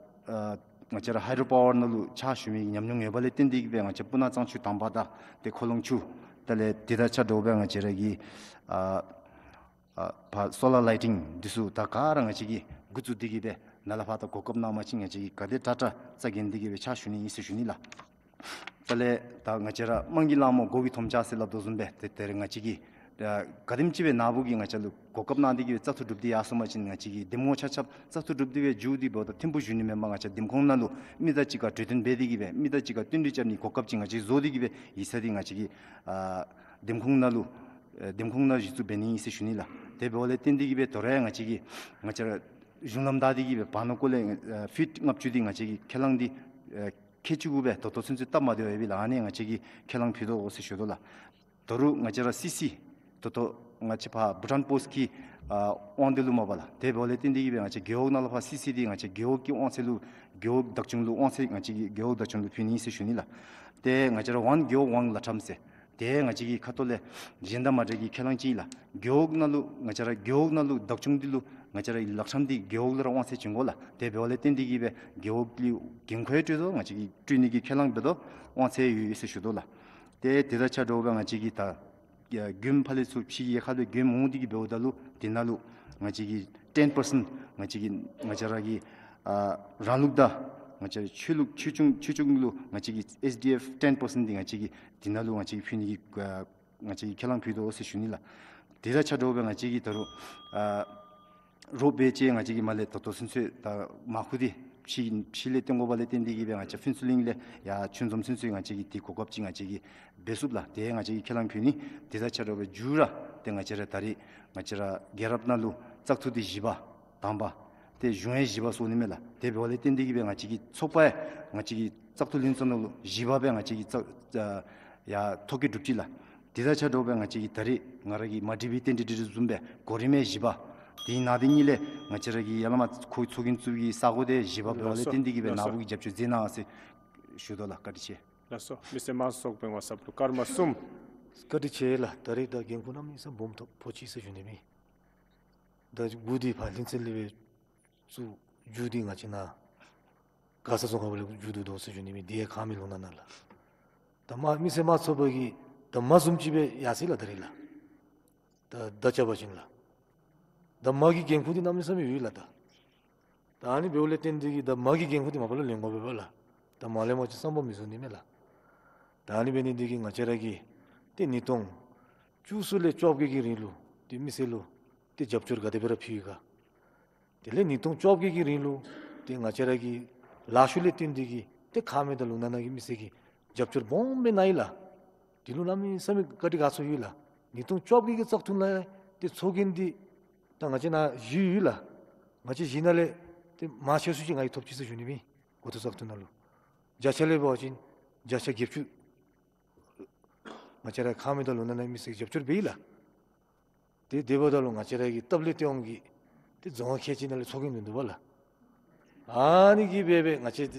ཨ་ང་བཅས་ར་ཧའི་ཌྲོ་པ་ཝར་ནང་ལུ་ཕྱག་ཞུ་མི་ཉམས་མྱོང་ཡོདཔ་ལས་བརྟེན་ཏེ་གིས་སྦེ་ང་བཅས་སྤུ་ན་གཙང་ཆུ་དང་པ་དང་ཏེ་ཁོ་ལོང་ཆུ་དེ་ལས་དེ་དང་ཆ་འདྲཝ་སྦེ་ང་བཅས་ར་གི་ཨ་ཨ་ཕར་སོ་ལར་ལའི་ཊིང་འདི་ཚུ་ད་ག་ར་ང་བཅས་ཀྱིས་འགོ་བཙུགས་ཏེ་གིས་སྦེ་ནཱ་ལས་ཕར་ད་གོ་སྐབས་གནང་པ་ཅིན་ང་བཅས་ཀྱིས་ག་དེ་དྲག་དྲག་རྩ་འགེངས་ཏེ་གིས་སྦེ་ཕྱག་ཞུ་ནི་ཨིན་ཟེར་ཞུ་ནི་ལགས། དེ་ལས་ད་ང་བཅས་ར་དམངས་ཀྱི་ལྷ་མོ་མགོ་གི་ཐོམ་ཆ་ཟེར་སླབ་དོ་བཟུམ་སྦེ་ཏེ་དེ་རེ་ང་བཅས་ཀྱིས་ཨ་ག་དེམ་ཅིག་སྦེ་ནཱ་བུ་གིས་ང་བཅས་ལུ་གོ་སྐབས་གནང་སྟེ་གིས་སྦེ་བཙག་འཐུ་གྲུབ་སྟེ་ཡར་སོང་པ་ཅིན་ང་བཅས་ཀྱི་འདེམས་ངོ་ཆ་ཁྱབ་བཙག་འཐུ་གྲུབ་སྟེ་སྦེ་འགྱོ་སྟེ་འབདཝ་ད་ཐིམ་ཕུག་གཞུང་ནི་མེན་པར་ང་བཅས་འདེམས་ཁོངས་ནང་ལུ་མི་དང་གཅིག་ཁར་གྲོས་བསྟུན་འབད་དེ་གིས་སྦེ་མི་དང་གཅིག་ཁར་བསྟུན་གྲོས་རྐྱབ་ནི་གོ་སྐབས་ཅིག་ང་བཅས་ཀྱིས་བཟོ་སྟེ་གིས་སྦེ་ཡིག་ཚང་འདི་ང་བཅས་ཀྱི་ཨ་འདེམས་ཁོངས་ནང་ལུ་ཨ་འདེམས་ཁོངས་ནང་གཞི་བཙུགས་འབད་ནི་ཨིན་ཟེར་ཞུ་ནི་ལགས། དེ་འབདཝ་ལས་བརྟེན་ཏེ་གིས་སྦེ་དོ་རུང་ང་བཅས་ཀྱིས་ང་བཅས་ར་གཞུང་ལམ་བདའ་སྟེ་གིས་སྦེ་བར་ན་ཀོ་ལས་ཨ་ཕིཊ་ལྔ་བཅུ་འདི་ང་བཅས་ཀྱིས་ཁས་བླངས་འདི་ཨ་ཁལ་གཅིག་གུ་སྦེ་ད་ལྟོ་ཚུན་ཚོད་བཏབ་མ་སྡོད་པས་ལགས། ཨ་ནི་ང་བཅས་ཀྱིས་ཁས་བླངས་ཕུལ་དོ་ཟེར་ཞུ་དོ་ལགས། ད་རུང་ང་བཅས་ར་སི་སི་ད་ལྟོ་ང་བཅས་ཕར་བྷུ་ཊཱན་པོསཊ་ཀྱི་ཨ་དབང་འདུས་ལུ་མ་པ་ལགས། དེ་འབདཝ་ལས་བརྟེན་ཏེ་གིས་སྦེ་ང་བཅས་རྒེད་འོག་ནང་ལུ་ཕར་སི་སི་འདི་ང་བཅས་རྒེད་འོག་གི་དབང་ཚད་ལུ་རྒེད་འོག་བདག་སྐྱོང་ལུ་དབང་ཚད་ང་བཅས་ཀྱིས་རྒེད་འོག་བདག་སྐྱོང་ལུ་ཕུལ་ནི་ཨིན་ཟེར་ཞུ་ནི་ལགས། ཏེ་ང་བཅས་ར་ཝན་རྒེད་འོག་ཝན་ལག་ཁྲམ་ཟེར་ཏེ་ང་བཅས་ཀྱི་ཁ་ཐུག་ལས་གཞན་དང་མ་འདྲ་བའི་ཁས་བླངས་ཅིག་ལགས། རྒེད་འོག་ནང་ལུ་ང་བཅས་ར་རྒེད་འོག་ནང་ལུ་བདག་སྐྱོང་འདི་ལུ་ང་བཅས་ར་ལག་ཁྲམ་འདི་རྒེད་འོག་ལུ་ར་དབང་ཚད་བྱིན་དགོ་ལགས། དེ་འབདཝ་ལས་བརྟེན་ཏེ་གིས་སྦེ་རྒེད་འོག་ལུ་འགན་ཁུར་སྤྲོད་དོ། ང་བཅས་ཀྱིས་སྤྲོད་ནི་གི་ཁས་བླངས་འབད་དོ། དབང་ཚད་ཡོད་ཡོད་ཟེར་ཞུ་དོ་ལགས། ཏེ་དེ་དང་ཆ་འདྲཝ་སྦེ་ང་བཅས་ཀྱིས་ད་ཨ་མགྱོནམ་ཕར་ལས་ཚུར་ཕྱི་རྒྱལ་ཁབ་ལས་མགྱོནམ་འོང་སྟེ་གིས་འབདཝ་ད་ལུ་དེ་ནང་ལུ་ང་བཅས་ཀྱིས་ཊེན་པར་སེནཊ་ང་བཅས་ཀྱིས་ང་བཅས་ར་གི་ཨ་རང་ལུགས་དང་ང་བཅས་ར་ཆོས་ལུགས་ཆོས་སྐྱོང་ཆོས་སྐྱོང་ལུ་ང་བཅས་ཀྱིས་ཨེས་ཌི་ཨེཕ་ཊེན་པར་སེནཊ་འདི་ང་བཅས་ཀྱིས་དེ་ནང་ལུ་ང་བཅས་ཀྱིས་ཕུལ་ནི་གི་ཨ་ང་བཅས་ཀྱིས་ཁས་བླངས་ཕུལ་དོ་ཟེར་ཞུ་ནི་ལགས། དེ་དང་ཆ་འདྲཝ་སྦེ་ང་བཅས་ཀྱིས་ད་རུང་ཨ་རོགས་འབད་ཅི་ང་བཅས་ཀྱིས་མར་ལས་ད་ལྟོ་ཚུན་ཚོད་ད་མར་ཁུ་འདི་ཕྱི་ཕྱི་ལས་བཏོན་དགོཔ་ལས་བརྟེན་ཏེ་གིས་སྦེ་ང་བཅས་ཕུན་ཚོགས་གླིང་ལས་ཡར་ཆོས་འཛོམས་ཚུན་ཚོད་ང་བཅས་ཀྱིས་དེ་གོ་སྐབས་ཅིག་ང་བཅས་ཀྱིས་འབད་ཚུགསཔ་ལགས། དེ་ང་བཅས་ཀྱིས་ཁས་བླངས་ཕུལ་ནི། དེ་དང་ཆ་འདྲཝ་སྦེ་མཇུག་ར་ཏེ་ང་བཅས་ར་ད་རེས་ང་བཅས་ར་རྒྱལ་རབས་ནང་ལུ་བཙག་འཐུ་འདི་བཞི་པ་དང་པ་ཏེ་གཞུང་ཡང་བཞི་པ་སོང་ནི་མས་ལགས། དེ་འབདཝ་ལས་བརྟེན་ཏེ་གིས་སྦེ་ང་བཅས་ཀྱི་ཚོགས་པ་ཡང་ང་བཅས་ཀྱི་བཙག་འཐུ་ལྷན་ཚོགས་ནང་ལུ་བཞི་པ་སྦེ་ང་བཅས་ཀྱི་བཙག་ཨ་ཡར་ཐོ་བཀོད་གྲུབ་ཅི་ལགས། དེ་དང་ཆ་འདྲཝ་སྦེ་ང་བཅས་ཀྱིས་ད་རེས་ང་ར་གིས་མ་འདྲིས་པའི་རྟེན་འབྲེལ་འདི་རེ་བཟུམ་སྦེ་གོ་རིམ་ཡང་བཞི་པ། དེ་ནང་དེ་གཉིས་ལས་ང་བཅས་ར་གི་ཡར་ལས་མར་ཁོ་ཚོགས་རྒྱན་བཙུགས་པའི་ས་གོ་དེ་བཞི་པ་འབདཝ་ལས་བརྟེན་ཏེ་གིས་སྦེ་ནཱ་བུ་གིས་རྒྱབ་སྐྱོར་མཛད་གནང་ཟེར་ཞུ་དོ་ལགས། བཀའ་དྲིན་ཆེ། ལགས་སོ། མི་སེར་དམངས་གཙོ་ཚོགས་པའི་ངོ་ཚབ་ལུ་ཀརྨ་གསུམ། བཀའ་དྲིན་ཆེ་ལགས། ད་རེས་ད་འགན་ཁུར་གནང་མི་ས་སྦོམ་ཐོབ་ཕོག་ཅི་ཟེར་ཞུ་ནི་མས། ད་འགོ་འདི་ཕར་ལྷུན་རྩེ་ལས་སྦེ་བཙུགས། མཇུག་འདི་ང་བཅས་ནཱ་མགར་ས་རྫོང་ཁག་ལས་མཇུག་བསྡུ་དོ་ཟེར་ཞུ་ནི་མས། དེ་ཡང་ཁག་མེད་ལུང་ནག་ནང་ལགས། ད་མ་མི་སེར་དམངས་གཙོ་པ་གིས་ད་མ་བཟུམ་ཅིག་སྦེ་ཡར་སོ་ཡི་ལགས། ད་རིས་ལགས། ད་ད་རྐྱབ་པ་ཅིན་ལགས། ད་མ་གི་འགན་ཁུར་འདི་གནམ་མེད་ས་མེད་ཡོད་ལགས། ད་ད་ཨ་ནི་འབདཝ་ལས་བརྟེན་ཏེ་གིས་ད་མ་གི་འགན་ཁུར་འདི་མ་པ་ལས་ལེན་དགོ་པས་ལགས། ད་མ་ལེན་པ་ཅིན་བསམ་པ་མི་བཟོ་ནི་མས་ལགས། ད་ཨ་ནི་འབད་ནི་འདི་གིས་ང་བཅས་ར་གིས་ཏེ་ཉིས་སྟོང་བཅུ་གསུམ་ལས་བཅོ་བརྒྱད་ཀྱི་རིང་ལུ་ཏེ་མི་སེར་ལུ་ཏེ་རྒྱབ་སྐྱོར་ག་དེ་སྦེ་ར་ཕུལ་ཡི་ག། དེ་ལས་ཉིས་སྟོང་བཅོ་བརྒྱད་ཀྱི་རིང་ལུ་ཏེ་ང་བཅས་ར་གི་ལཱ་ཤུལ་ལས་བརྟེན་ཏེ་གིས་ཏེ་ཁ་མེད་དང་ལུང་ནག་ནང་གི་མི་སེར་གྱིས་རྒྱབ་སྐྱོར་སྦོམ་སྦེ་གནང་ཡི་ལགས། དེ་ལུ་གནམ་མེད་ས་མེད་བཀའ་དྲིན་དགའ་ཚོར་ཡོད་ལགས། ཉིས་སྟོང་བཅོ་བརྒྱད་ཀྱི་བཙག་འཐུ་ནང་ཏེ་ཚོགས་རྒྱན་འདི་ད་ང་བཅས་ནཱ་བཞེས་ཡོད་ལགས། ང་བཅས་བཞེས་ནང་ལས་ཏེ་མང་ཆེ་ཤོས་ཅིག་ང་གིས་ཐོབ་ཅི་ཟེར་ཞུ་ནི་མས། འགོ་ཐོག་བཙག་འཐུ་ནང་ལུ་བརྒྱ་ཆ་ལས་འབད་བ་ཅིན་བརྒྱ་ཆ་བརྒྱད་ཅུ་ང་བཅས་ར་ཁ་མེད་དང་ལུང་ནག་ནང་གི་མི་སེར་གྱིས་རྒྱབ་སྐྱོར་འབད་ཡི་ལགས། ཏེ་དེ་འབདཝ་ད་ལུ་ང་བཅས་ར་གི་སྟབས་ལེགས་སྟེས་དབང་གིས་ཏེ་རྫོང་ཁག་ཁལ་གཅིག་ནང་ལས་ཚོགས་རྒྱན་བྱིན་འདུག་པ་ལགས། ཨ་ནི་གིས་འབད་འབད་ང་བཅས་ཏེ་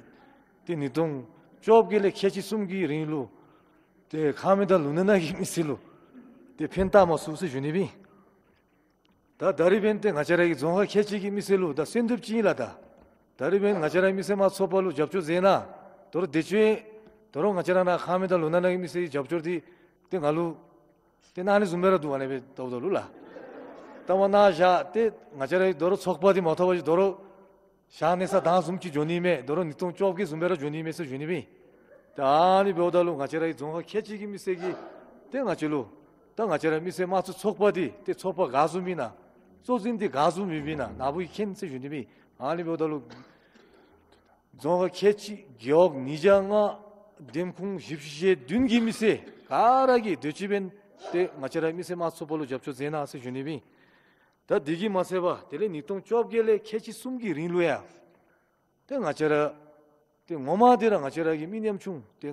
ཏེ་ཉིས་སྟོང་བཅོ་བརྒྱད་ལས་ཁལ་གཅིག་གསུམ་གྱི་རིང་ལུ་ཏེ་ཁ་མེད་དང་ལུང་ནག་ནང་གི་མི་སེར་ལུ་ཏེ་ཕན་བཏགས་མ་ཚུགས་ཟེར་ཞུ་ནི་མས། ད་ད་རིས་འབདན་ཏེ་ང་བཅས་ར་གི་རྫོང་ཁག་ཁལ་གཅིག་གི་མི་སེར་ལུ་ད་གསོལ་འདེབས་ཅིག་ཨིན་ལགས། ད་ད་རིས་འབདན་ང་བཅས་ར་མི་སེར་དམངས་གཙོ་པ་ལུ་རྒྱབ་སྐྱོར་མཛད་གནང་། དོ་རུང་དེ་ཅིག་དོ་རུང་ང་བཅས་ར་ནཱ་ཁ་མེད་དང་ལུང་ནག་ནང་གི་མི་སེར་གྱི་རྒྱབ་སྐྱོར་འདི་ཏེ་ང་ལུ་ཏེ་ཨ་ནི་བཟུམ་སྦེ་ར་འདུག། ཨ་ནི་སྦེ་བལྟཝ་ད་ལུ་ལགས། ལྟ་བ་ནང་བཞག་སྟེ་ང་བཅས་ར་དོ་རུང་ཚོགས་པ་འདི་མ་ཐོབ་པ་ཅིན་དོ་རུང་བཞག་གནས་ས་དང་བཟུམ་ཅིག་འགྱོ་ནི་མས། དོ་རུང་ཉིས་སྟོང་བཅོ་བརྒྱད་བཟུམ་སྦེ་ར་འགྱོ་ནི་མས་ཟེར་ཞུ་ནི་མས། ད་ཨ་ནི་འབདཝ་ད་ལུ་ང་བཅས་ར་གི་རྫོང་ཁག་ཁལ་གཅིག་གི་མི་སེར་གྱིས་ཏེ་ང་བཅས་ལུ་ད་ང་བཅས་ར་མི་སེར་དམངས་གཙོ་ཚོགས་པ་འདི་ཏེ་ཚོགས་པ་ག་བཟུམ་ཨིན་ན་གཙོ་འཛིན་འདི་ག་བཟུམ་ཡོདཔ་ཨིན་ན་ནཱ་བུ་གིས་མཁྱེན་ཟེར་ཞུ་ནི་མས། ཨ་ནི་འབདཝ་ད་ལུ་རྫོང་ཁག་ཁལ་གཅིག་རྒེད་འོག་ཉིས་བརྒྱ་ལྔ་འདེམས་ཁོངས་བཞི་བཅུ་ཞེ་བདུན་གྱི་མི་སེར་ག་ར་གིས་དེ་ཅིག་འབདན་ཏེ་ང་བཅས་ར་མི་སེར་དམངས་གཙོ་པ་ལུ་རྒྱབ་སྐྱོར་མཛད་གནང་ཟེར་ཞུ་ནི་མས། ད་དེ་གིས་མ་ཚད་པར་དེ་ལས་ཉིས་སྟོང་བཅོ་བརྒྱད་ལས་ཁལ་གཅིག་གསུམ་གྱི་རིང་ལུ་ཡང་ཏེ་ང་བཅས་ར་ཏེ་ངོ་མ་འདི་ར་ང་བཅས་ར་གི་མི་ཉམ་ཆུང་ཏེ་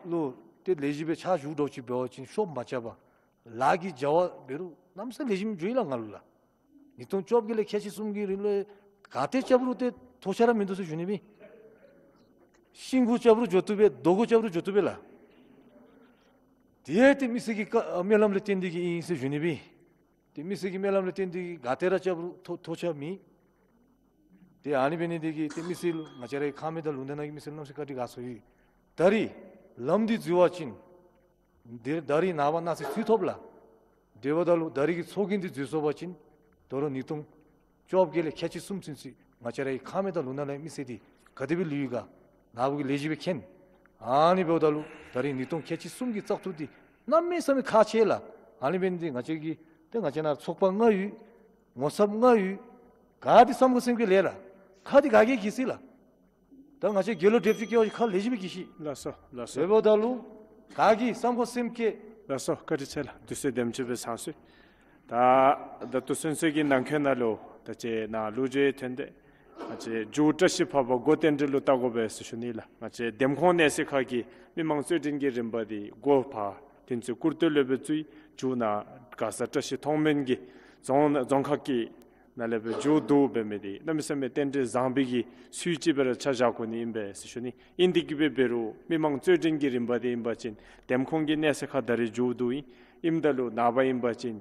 ལུ་ཏེ་ལེགས་ཤོམ་སྦེ་ཕྱག་ཞུ་དོ་ཅིག་འབད་བ་ཅིན་ཤོབ་མ་རྐྱབ་པར་ལཱ་གི་བྱ་བ་འབད་རུང་གནམ་མེད་ས་མེད་ལེགས་ཤོམ་འགྱོ་ཡི་ལགས་ང་ལུ་ལགས། ཉིས་སྟོང་བཅོ་བརྒྱད་ལས་ཁལ་གཅིག་གསུམ་གྱི་རིང་ལུ་ག་ཏེ་རྐྱབ་རུང་ཏེ་ཐོགས་ཆགས་ར་མིན་འདུག་ཟེར་ཞུ་ནི་མས། ཤིང་གུ་རྐྱབ་རུང་འགྱོ་བཏུབ་པས། རྡོ་གུ་རྐྱབ་རུང་འགྱོ་བཏུབ་པས་ལགས། དེ་ཡང་ཏེ་མི་སེར་གྱི་བཀའ་སྨོན་ལམ་ལས་བརྟེན་ཏེ་གིས་ཨིན་ཟེར་ཞུ་ནི་མས། ཏེ་མི་སེར་གྱི་སྨོན་ལམ་ལས་བརྟེན་ཏེ་གིས་ག་ཏེ་ར་རྐྱབ་རུང་ཐོགས་ཐོགས་ཆགས་མེད། ཏེ་ཨ་ནི་འབད་ནི་འདི་གིས་ཏེ་མི་སེར་ལུ་ང་བཅས་ར་གི་ཁ་མེད་དང་ལུང་ནག་ནང་གི་མི་སེར་གནམ་མེད་ས་མེད་བཀའ་དྲིན་དགའ་ཚོར་ཡོད། ད་རིས་ལམ་འདི་འཛུལ་བ་ཅིན་ཏེ་ད་རིས་ནངས་པ་གནངས་ཚེ་འཚོལ་ཐོབ་ལགས། དེ་འབདཝ་ད་ལུ་ད་རིས་ཀྱི་ཚོགས་རྒྱན་འདི་འཛུལ་སོང་པ་ཅིན་དོ་རུང་ཉིས་སྟོང་བཅོ་བརྒྱད་ལས་ཁལ་གཅིག་གསུམ་ཚུན་ཚོད་ང་བཅས་ར་གི་ཁ་མེད་དང་ལུང་ནག་ནང་གི་མི་སེར་འདི་ག་དེ་སྦེ་ལུས་ཡི་ག་ནཱ་བུ་གིས་ལེགས་ཤོམ་སྦེ་མཁྱེན། ཨ་ནི་འབདཝ་ད་ལུ་ད་རིས་ཉིས་སྟོང་ཁལ་གཅིག་གསུམ་གྱི་བཙག་འཐུ་འདི་གནམ་མེད་ས་མེད་ཁག་ཆེ་ལགས། ཨ་ནི་འབད་ནི་འདི་ང་བཅས་ཀྱི་ཏེ་ང་བཅས་ནཱ་ཚོགས་པ་ལྔ་ཡོད། ངོ་ཚབ་ལྔ་ཡོད། ག་འདི་བསམ་དགོ་སེམས་བསྐྱེད་ལས་ལགས། ཁ་འདི་ག་གིས་གིས་ཟེར་ལགས། ད་ང་བཅས་དགེ་སློང་བགྲེསཔ་ཅིག་སྐྱེ་བ་ཅིན་ཁ་ལེགས་ཤོམ་སྦེ་གིས་ཤིག། ལགས་སོ་ལགས་སོ། དེ་འབདཝ་ད་ལུ་ག་གིས་བསམ་དགོ་སེམས་བསྐྱེད། ལགས་སོ། བཀའ་དྲིན་ཆེ་ལགས། དུས་ཚོད་དེམ་ཅིག་སྦེ་ཚང་སོང་། ད་ད་ལྟོ་ཚུན་ཚོད་ཀྱི་ནང་འཁོད་ནང་ལུ་ད་ཅི་ནཱ་ལུ་འགྱོ་བའི་དོན་དེ་ང་བཅས་མཇུག་བཀྲ་ཤིས་འཕགས་པ་འགོ་རྟེན་འབྲེལ་ལུ་བལྟ་དགོ་པས་ཟེར་ཞུ་ནི་ལགས། ང་བཅས་འདེམས་ཁོངས་གནས་ཚད་ཁག་གི་མི་མང་རྩོད་འགྲན་གྱི་རིམ་པ་འདི་འགོ་ཕར་དེ་ཚུ་བསྐུར་ཏེ་ལས་འབད་ཚུ་མཇུག་ནཱ་མགར་ས་བཀྲ་ཤིས་མཐོང་སྨོན་གྱི་རྫོང་རྫོང་ཁག་གི་ནང་ལས་འབད་མཇུག་བསྡུ་འབད་མི་འདི་གནམ་མེད་ས་མེད་རྟེན་འབྲེལ་བཟང་པོའི་གི་ཚུལ་ཅིག་སྦེ་ར་ཆ་བཞག་དགོ་ནི་ཨིན་པས་ཟེར་ཞུ་ནི། ཨིན་ཏེ་གིས་འབད་འབད་རུང་མི་མང་རྩོད་འགྲན་གྱི་རིམ་པ་འདི་ཨིན་པ་ཅིན་འདེམས་ཁོངས་ཀྱི་གནས་ཚད་ཁག་ད་རིས་མཇུག་བསྡུ་ཨིན། ཨིནམ་ད་ལུ་ནངས་པ་ཨིན་པ་ཅིན་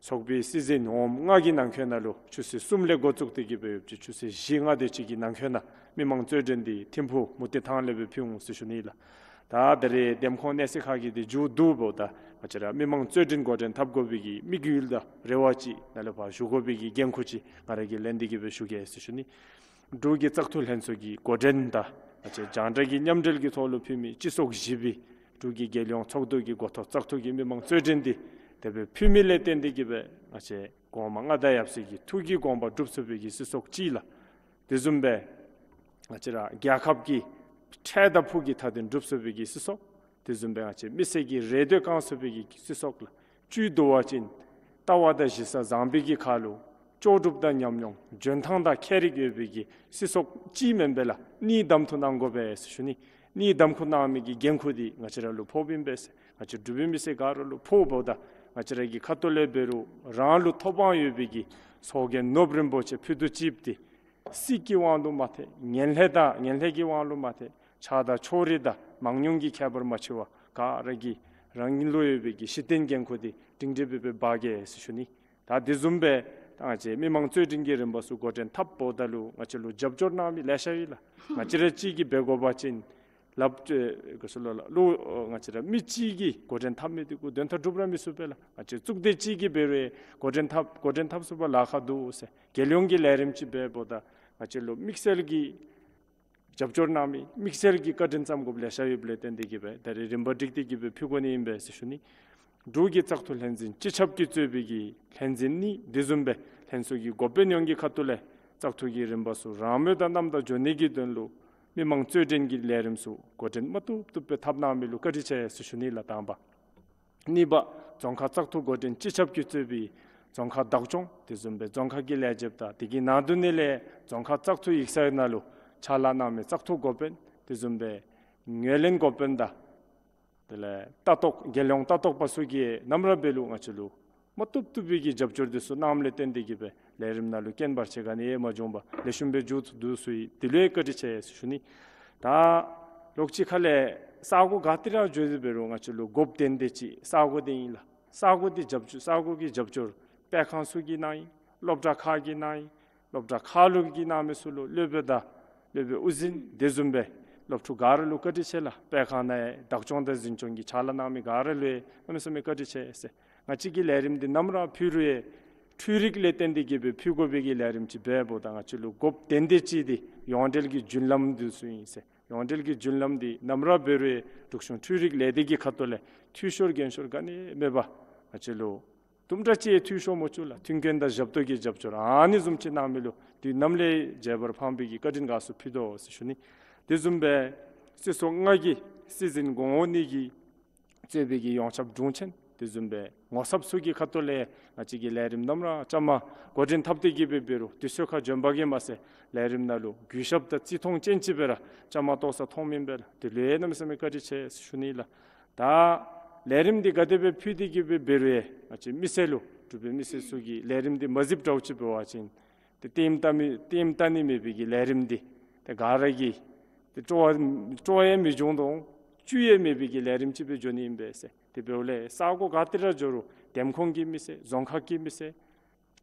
ཚོགས་པའི་སྲིད་འཛིན་འོགམ་ལྔ་གི་ནང་འཁོད་ནང་ལུ་ཆུ་ཚོད་གསུམ་ལས་འགོ་བཙུགས་ཏེ་གིས་འབད་ཡོདཔ་ཅིག་ཆུ་ཚོད་བཞི་ལྔ་དེ་ཅིག་གི་ནང་འཁོད་ནང་མི་མང་རྩོད་འགྲན་འདི་ཐིམ་ཕུག་མུ་སྟེགས་ཐང་ལས་འབད་ཕུལ་འོང་ཟེར་ཞུ་ནི་ལགས། ད་ད་རིས་འདེམས་ཁོངས་གནས་ཚད་ཁག་གི་འདི་མཇུག་བསྡུཝ་ད་ང་བཅས་ར་མི་མང་རྩོད་འགྲན་འགོ་འདྲེན་འཐབ་དགོ་པའི་གི་དམིགས་ཡུལ་དང་རེ་བ་ཅིག་ནཱ་ལས་ཕར་ཞུ་དགོ་པའི་གི་འགན་ཁུར་ཅིག་ང་ར་གིས་ལེན་ཏེ་གིས་འབད་ཞུ་གེ་ཟེར་ཞུ་ནི། འབྲུག་གི་བཙག་འཐུ་ལྷན་ཚོགས་ཀྱི་འགོ་འདྲེན་དང་ང་བཅས་རྒྱང་བསྒྲགས་ཀྱི་མཉམ་འབྲེལ་གྱི་ཐོག་ལུ་ཕུལ་མི་སྤྱི་ཚོགས་བཞི་པའི་འབྲུག་གི་རྒྱལ་ཡོངས་ཚོགས་འདུ་གི་འགོ་ཐོག་བཙག་འཐུ་གི་མི་མང་རྩོད་འགྲན་འདི་དེ་སྦེ་ཕུལ་མི་ལས་བརྟེན་ཏེ་གིས་འབད་ང་བཅས་གོང་མ་མངའ་བདག་ཡབ་སྲས་ཀྱི་ཐུགས་ཀྱི་དགོངས་པ་སྒྲུབ་ཚུགས་པའི་གི་སྲིད་ཚོགས་ཅིག་ལགས། དེ་བཟུམ་སྦེ་ང་བཅས་ར་རྒྱལ་ཁབ་ཀྱི་འཕྲལ་དང་ཕུགས་ཀྱི་མཐའ་དོན་སྒྲུབ་ཚུགས་པའི་གི་སྲིད་ཚོགས། དེ་བཟུམ་སྦེ་ང་བཅས་མི་སེར་གྱི་རེ་འདོད་བསྐང་ཚུགས་པའི་གི་སྲིད་ཚོགས་ལགས། བཅུད་བསྡུ་བ་ཅིན་ལྟ་བ་དང་གཞི་རྩ་བཟང་པོའི་གི་ཁར་ལུ་ལྕོགས་གྲུབ་དང་ཉམས་མྱོང་འཇོན་ཐང་དང་མཁས་རིག་ཡོད་པའི་གི་སྲིད་ཚོགས་ཅིག་མེན་པས་ལགས། གཉིས་གདམ་འཐུ་གནང་དགོ་པས་ཟེར་ཞུ་ནི། གཉིས་གདམ་འཐུ་གནང་མི་གི་འགན་ཁུར་འདི་ང་བཅས་ར་ལུ་ཕོགཔ་ཨིན་པས། ང་བཅས་འབྲུག་པའི་མི་སེར་ག་ར་ལུ་ཕོགཔ་ད་ང་བཅས་ར་གི་ཁ་ཐུག་ལས་འབད་རུང་རང་ལུ་ཐོབ་དབང་ཡོད་པའི་གི་ཚོགས་རྒྱན་ནོར་བུ་རིན་པོ་ཆེ་ཕུད་དུ་བཅིབས་ཏེ་སྲིད་ཀྱི་དབང་དུ་མ་ཐལ། ངན་ལྷད་དང་ངན་ལྷད་ཀྱི་དབང་ལུ་མ་ཐལ། ཆགས་སྡང་ཕྱོགས་རིས་དང་མང་ཉུང་གི་ཁྱད་པར་མ་ཕྱེ་བར་ག་ར་གིས་རང་ལུ་ཡོད་པའི་གི་གཞི་རྟེན་འགན་ཁུར་འདི་སྒྲིང་སྒྲི་སྦེ་འབག་གེ་ཟེར་ཞུ་ནི། ད་དེ་བཟུམ་སྦེ་ད་ང་བཅས་མི་མང་རྩོད་འགྲན་གྱི་རིམ་པ་ཚུ་འགོ་འདྲེན་འཐབ་འོངམ་ད་ལུ་ང་བཅས་ལུ་རྒྱབ་སྐྱོར་གནང་མི་ལེ་ཤ་ཡོད་ལགས། ང་བཅས་ར་གཅིག་གིས་འབད་དགོ་པ་ཅིན་ ལགས། ཨེ་ག་ཟེར་ལོ་ལགས། ལོ་ཨོ་ང་བཅས་ར་མི་གཅིག་གིས་འགོ་འདྲེན་འཐབ་མི་འདི་གུ་དོན་དག་འགྲུབ་ར་མི་ཚུགས་པས་ལགས། ང་བཅས་གཙུག་སྡེ་གཅིག་གིས་འབད་རུང་འགོ་འདྲེན་འཐབ་འགོ་འདྲེན་འཐབ་ཚུགས་པར་ལཱ་ཁག་འདུག་ཟེར། རྒྱལ་ཡོངས་ཀྱི་ལས་རིམ་ཅིག་འབདཝ་ད་ང་བཅས་ལུ་དམིགས་བསལ་གྱི་རྒྱབ་སྐྱོར་གནང་མི་དམིགས་བསལ་གྱི་བཀའ་དྲིན་བསམ་དགོཔ་ལེ་ཤ་ཡོདཔ་ལས་བརྟེན་ཏེ་གིས་སྦེ་ད་རིས་རིམ་པ་སྒྲིག་སྟེ་གིས་སྦེ་ཕུལ་དགོ་ནི་ཨིན་པས་ཟེར་ཞུ་ནི། འབྲུག་གི་བཙག་འཐུ་ལྷན་འཛིན་སྤྱི་ཁྱབ་ཀྱིས་གཙོས་པའི་གི་ལྷན་འཛིན་ནི་དེ་བཟུམ་སྦེ་ལྷན་ཚོགས་ཀྱི་འགོ་དཔོན་ཡོངས་ཀྱི་ཁ་ཐུག་ལས་བཙག་འཐུ་གི་རིམ་པ་ཚུ་རང་མོས་དང་རྣམ་དག་འགྱོ་ནི་གི་དོན་ལུ་མི་མང་རྩོད་འགྲན་གྱི་ལས་རིམ་ཚུ་འགོ་འདྲེན་མ་བཏུབ་བཏུབ་སྦེ་འཐབ་གནང་མི་ལུ་བཀའ་དྲིན་ཆེ་ཟེར་ཞུ་ནི་ལགས། དང་པ། གཉིས་པ། རྫོང་ཁག་བཙག་འཐུ་འགོ་འདྲེན་སྤྱི་ཁྱབ་ཀྱིས་གཙོས་པའི་རྫོང་ཁག་བདག་སྐྱོང་དེ་བཟུམ་སྦེ་རྫོང་ཁག་གི་ལས་བྱེདཔ་དང་དེ་གི་ནང་དོན་ནི་ལས་རྫོང་ཁག་བཙག་འཐུ་ཡིག་ཚང་ནང་ལུ་ཕྱག་ལཱ་གནང་མི་བཙག་འཐུ་འགོ་དཔོན་དེ་བཟུམ་སྦེ་ངོས་ལེན་འགོ་དཔོན་དང་དེ་ལས་ལྟ་རྟོག་རྒྱལ་ཡོངས་ལྟ་རྟོག་པ་ཚུ་གིས་ནམ་ར་འབད་རུང་ང་བཅས་ལུ་མ་བཏུབ་བཏུབ་པའི་གི་རྒྱབ་སྐྱོར་དེ་ཚུ་གནངམ་ལས་བརྟེན་ཏེ་གིས་སྦེ་ལས་རིམ་ནང་ལུ་རྐྱེན་བར་ཆད་ག་ནི་ཡང་མ་བྱུང་པར་ལེགས་ཤོམ་སྦེ་མཇུག་བསྡུ་ཚུགས་ཡི། དེ་ལུ་ཡང་བཀའ་དྲིན་ཆེ་ཟེར་ཞུ་ནི། ད་ལོགས་ཅིག་ཁ་ལས་ས་གོ་ག་ཏེ་ར་འགྱོ་སྟེ་འབད་རུང་ང་བཅས་ལུ་དགོཔ་དོན་དག་ཅིག་ས་གོ་འདི་ཨིན་ལགས། ས་གོ་འདི་རྒྱབ་སྐྱོར་ས་གོ་གི་རྒྱབ་སྐྱོར་སྤེལ་ཁང་ཚུ་གིས་གནང་ཡི། སློབ་གྲྭ་ཁག་གིས་གནང་ཡི། སློབ་གྲྭ་ཁག་ལུ་གིས་གནང་མི་ཚུ་ལུ་སློབ་དཔོན་དང་སློབ་དཔོན་དབུ་འཛིན་དེ་བཟུམ་སྦེ་སློབ་ཕྲུག་ག་ར་ལུ་བཀའ་དྲིན་ཆེ་ལགས། སྤེལ་ཁང་ནང་བདག་སྐྱོང་དང་འཛིན་སྐྱོང་གི་ཕྱག་ལཱ་གནང་མི་ག་ར་ལུ་གནམ་མེད་ས་མེད་བཀའ་དྲིན་ཆེ་ཟེར། ང་བཅས་ཀྱིས་ལས་རིམ་འདི་ནམ་ར་ཕུལ་རུང་ཡང་འཕྲུལ་རིག་ལས་བརྟེན་ཏེ་གིས་སྦེ་ཕུལ་དགོ་པའི་གི་ལས་རིམ་ཅིག་འབདཝ་ད་ང་བཅས་ལུ་དགོཔ་དོན་དག་ཅིག་འདི་ཡོངས་འབྲེལ་གྱི་རྒྱུན་ལམ་འདི་ཚུ་ཨིན་ཟེར། ཡོངས་འབྲེལ་གྱི་རྒྱུན་ལམ་འདི་ནམ་ར་འབད་རུང་འབྲུག་གཞུང་འཕྲུལ་རིག་ལས་སྡེ་གི་ཁ་ཐུག་ལས་འཐུས་ཤོར་འགན་ཤོར་ག་ནི་མེད་པར་ང་བཅས་ལུ་དུམ་གྲ་ཅིག་འཐུས་ཤོར་མ་བཅུག་ལགས། མཐུན་རྐྱེན་དང་ཞབས་ཏོག་གི་རྒྱབ་སྐྱོར་ཨ་ནི་བཟུམ་ཅིག་གནང་མི་ལུ་དུས་ནམ་ལས་རྗེས་འབར་འཕངས་པའི་གི་བཀའ་དྲིན་དགའ་ཚོར་ཕུལ་དོ་ཟེར་ཞུ་ནི། དེ་བཟུམ་སྦེ་སྲིད་ཚོགས་ལྔ་གི་སྲིད་འཛིན་གོང་འོག་གཉིས་ཀྱིས་གཙོས་པའི་གི་ཡོངས་ཁྱབ་དྲུང་ཆེན་དེ་བཟུམ་སྦེ་ངོ་ཚབ་ཚུ་གི་ཁ་ཐུག་ལས་ང་བཅས་ཀྱི་ལས་རིམ་ནམ་ར་བཅའ་མར་འགོ་འདྲེན་འཐབ་སྟེ་གིས་སྦེ་འབད་རུང་དུས་ཚོད་ཁར་འབྱོན་པ་གིས་མ་ཚད་ལས་རིམ་ནང་ལུ་གུས་ཞབས་དང་བརྩི་མཐོང་ཅན་ཅིག་སྦེ་ར་བཅའ་མར་གཏོགས་ས་མཐོངམ་ཨིན་པས་ལགས། དེ་ལུ་ཡང་གནམ་མེད་ས་མེད་བཀའ་དྲིན་ཆེ་ཟེར་ཞུ་ནི་ལགས། ད་ལས་རིམ་འདི་ག་དེ་སྦེ་ཕུལ་ཏེ་གིས་སྦེ་འབད་རུང་ཡང་ང་བཅས་མི་སེར་ལུ་འབྲུག་པའི་མི་སེར་ཚུ་གིས་ལས་རིམ་འདི་མ་གཟིགསཔ་འདྲཝ་ཅིག་འབད་བ་ཅིན་ཏེ་ལྟདམོ་ལྟ་མི་ལྟདམོ་ལྟ་ནི་མེད་པའི་གི་ལས་རིམ་འདི་ཏེ་ག་ར་གིས་ཏེ་སྤྲོ་བ་སྤྲོ་བ་ཡང་མི་འབྱུང་དོ་བཅུད་ཡང་མེད་པའི་གི་ལས་རིམ་ཅིག་སྦེ་འགྱོ་ནི་ཨིན་པས་ཟེར། དེ་འབདཝ་ལས་ས་གོ་ག་ཏེ་ར་འགྱོ་རུང་འདེམས་ཁོངས་ཀྱི་མི་སེར་རྫོང་ཁག་གི་མི་སེར་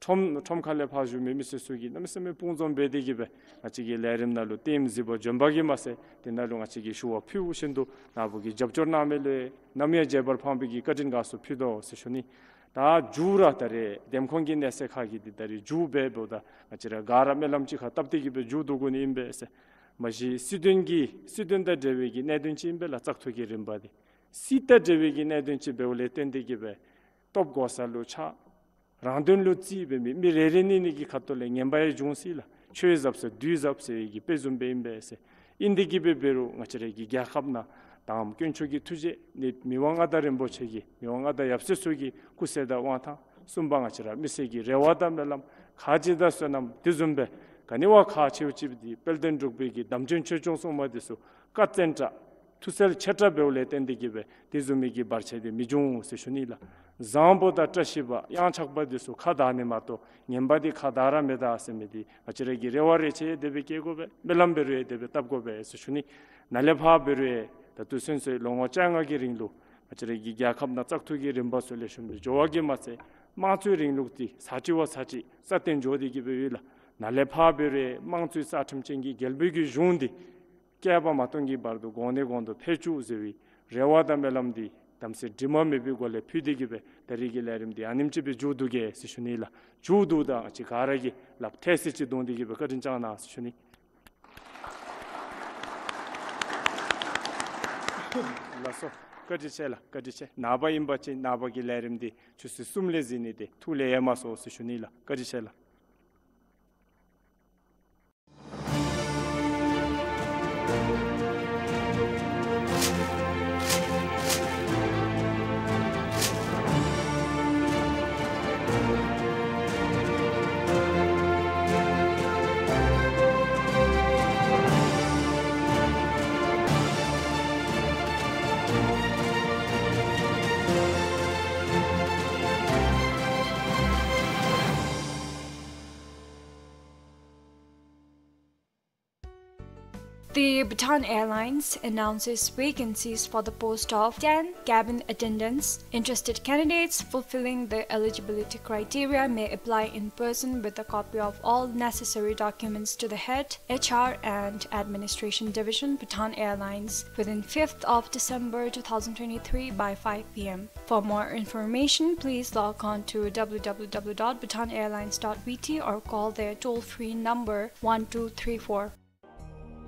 ཁྲོམ་ཁྲོམ་ཁ་ལས་ཕར་བཞུགས་མི་མི་སེར་ཚུ་གིས་གནམ་མེད་ས་མེད་དཔུང་འཛོམས་འབད་དེ་གིས་སྦེ་ང་བཅས་ཀྱི་ལས་རིམ་ནང་ལུ་ལྟདམོ་གཟིགས་པར་འབྱོན་པ་གིས་མ་ཚད་དེ་ནང་ལུ་ང་བཅས་ཀྱིས་ཞུ་བ་ཕུལ་བཞིན་དུ་ནཱ་བུ་གིས་རྒྱབ་སྐྱོར་གནང་མི་ལུ་ཡང་ནམ་ཡང་རྗེས་འབར་འཕངས་པའི་གི་བཀའ་དྲིན་དགའ་ཚོར་ཕུལ་དོ་ཟེར་ཞུ་ནི། ད་མཇུག་ར་ད་རེས་འདེམས་ཁོངས་ཀྱི་གནས་ཚད་ཁག་གི་འདི་ད་རེས་མཇུག་འབདཝ་ད་ང་བཅས་ར་ག་ར་སྨོན་ལམ་གཅིག་ཁར་བཏབ་སྟེ་གིས་སྦེ་མཇུག་བསྡུ་དགོ་ནི་ཨིན་པས་ཟེར། མ་གཞི་སྲིད་དོན་གྱི་སྲིད་དོན་དང་འབྲེལ་བའི་གི་གནད་དོན་ཅིག་ཨིན་པས་ལགས། བཙག་འཐུ་གི་རིམ་པ་འདི་སྲིད་དང་འབྲེལ་བའི་གི་གནད་དོན་ཅིག་འབདཝ་ལས་བརྟེན་ཏེ་གིས་སྦེ་སྟོབས་གོ་ས་ལུ་ཆགས་རང་དོན་ལུ་རྩིས་འབད་མི་མི་རེ་རེ་གཉིས་གཉིས་ཀྱི་ཁ་ཐུག་ལས་ངན་པ་ཡང་འབྱུང་སྲིད་ལགས། ཆོས་ཟབ་ས་བདུད་ཟབ་ཟེར་བའི་གི་དཔེ་བཟུམ་སྦེ་ཨིན་པས་ཟེར། ཨིན་ཏེ་གིས་སྦེ་འབད་རུང་ང་བཅས་ར་གི་རྒྱལ་ཁབ་ནང་དང་དཀོན་མཆོག་གི་ཐུགས་རྗེ་ནི་མི་དབང་མངའ་བདག་རིན་པོ་ཆེ་གིས་མི་དབང་མངའ་བདག་ཡབ་སྲས་ཚུ་གི་སྐུ་ཚེ་དང་དབང་ཐང་གསུམ་པ་ང་བཅས་ར་མི་སེར་གྱི་རེ་བ་དང་སྨོན་ལམ་ཁ་རྗེ་དང་བསོད་ནམས་དེ་བཟུམ་སྦེ་ག་ནི་བ་ཁག་ཆེཝ་ཅིག་འདི་དཔལ་ལྡན་འབྲུག་པའི་གི་དམ་ཅན་ཆོས་སྐྱོང་སྲུང་མ་འདི་ཚུ་བཀའ་བཙན་དྲག་མཐུ་རྩལ་ཆེ་དྲགས་འབདཝ་ལས་བརྟེན་ཏེ་གིས་སྦེ་དེ་བཟུམ་མའི་གི་བར་ཆད་འདི་མི་འབྱུང་ཟེར་ཞུ་ནི་ལགས། བཟང་པོ་དང་བཀྲ་ཤིས་པ་གཡང་ཆགས་པ་འདི་ཚུ་ཁ་དར་ནི་མ་གཏོགས་ངན་པ་འདི་ཁ་དར་ར་མི་དར་ཟེར་མི་འདི་ང་བཅས་ར་གི་རེ་བ་རེ་ཆེ་དེ་སྦེ་བསྐྱེད་དགོ་པས། སྨོན་ལམ་འབད་རུང་ཡང་དེ་སྦེ་བཏབ་དགོ་པས་ཟེར་ཞུ་ནི། ནཱ་ལས་ཕར་འབད་རུང་ཡང་ད་ལྟོ་ཚུན་ཚོད་ལོ་ངོ་བཅོ་ལྔ་གི་རིང་ལུ་ང་བཅས་ར་གི་རྒྱལ་ཁབ་ནང་བཙག་འཐུ་གི་རིམ་པ་ཚུ་ལེགས་ཤོམ་སྦེ་འགྱོ་བ་གིས་མ་ཚད་དམངས་གཙོའི་རིང་ལུགས་འདི་ས་ཅིག་བ་ས་ཅིག་སྲ་བརྟན་འགྱོ་སྟེ་གིས་སྦེ་ཡོད་ལགས། ནཱ་ལས་ཕར་འབད་རུང་ཡང་དམངས་གཙོའི་རྩ་ཁྲིམས་ཅན་གྱི་རྒྱལ་པོའི་གི་གཞུང་འདི་བསྐལ་པ་མ་སྟོང་གི་བར་དུ་གོང་ནས་གོང་དུ་འཕེལ་བཅུག་ཟེར་བའི་རེ་བ་དང་སྨོན་ལམ་འདི་དམ་ཚིག་དྲི་མ་མེད་པའི་སྒོ་ལས་ཕུལ་ཏེ་གིས་སྦེ་ད་རིས་ཀྱི་ལས་རིམ་འདི་ཨ་ནེམ་ཅིག་སྦེ་མཇུག་བསྡུ་གེ་ཟེར་ཞུ་ནི་ལགས། མཇུག་བསྡུཝ་ད་ང་བཅས་ག་ར་གིས་ལགཔ་ཐལ་སེ་ཅིག་བརྡུངས་ཏེ་གིས་སྦེ་བཀའ་དྲིན་བསྐྱང་གནང་ཟེར་ཞུ་ནི། ལགས་སོ། བཀའ་དྲིན་ཆེ་ལགས། བཀའ་དྲིན་ཆེ། ནངས་པ་ཨིན་པ་ཅིན་ནངས་པ་གི་ལས་རིམ་འདི་ཆུ་ཚོད་གསུམ་ལས་གཟིགས་ནི་འདི་ཐུགས་ལས་ཡལ་མ་སོང་ཟེར་ཞུ་ནི་ལགས། བཀའ་དྲིན་ཆེ་ལགས། The Bhutan Airlines announces vacancies for the post of ten cabin attendants. Interested candidates fulfilling the eligibility criteria may apply in person with a copy of all necessary documents to the head H R and Administration Division, Bhutan Airlines, within fifth of December two thousand twenty-three by five P M. For more information, please log on to W W W dot bhutan airlines dot B T or call their toll-free number one two three four.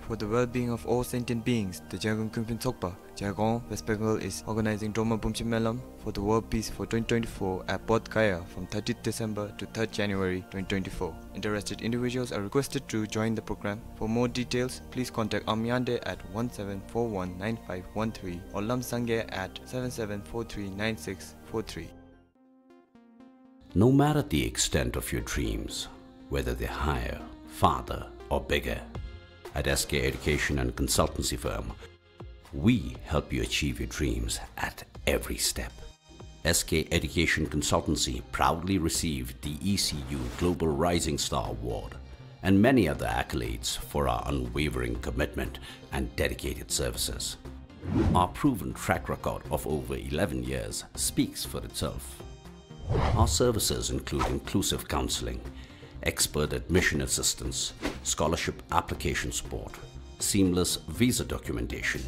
For the well-being of all sentient beings, the Zhegon Kunpin Tsokpa, Zhegon, West Bengal, is organizing Dromar Bumshi Melam for the World Peace for twenty twenty-four at Bodh Gaya from thirtieth December to third January twenty twenty-four. Interested individuals are requested to join the program. For more details, please contact Amyande at one seven four one nine five one three or Lamsangye at seven seven four three nine six four three. No matter the extent of your dreams, whether they're higher, farther, or bigger, at S K Education and Consultancy Firm, we help you achieve your dreams at every step. S K Education Consultancy proudly received the E C U Global Rising Star Award and many other accolades for our unwavering commitment and dedicated services. Our proven track record of over eleven years speaks for itself. Our services include inclusive counseling, expert admission assistance, scholarship application support, seamless visa documentation,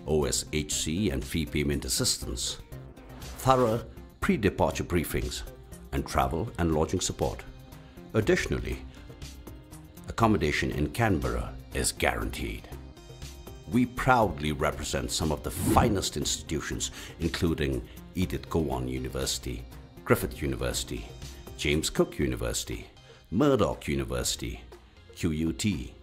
O S H C and fee payment assistance, thorough pre-departure briefings, and travel and lodging support. Additionally, accommodation in Canberra is guaranteed. We proudly represent some of the finest institutions, including Edith Cowan University, Griffith University, James Cook University, Murdoch University, Q U T,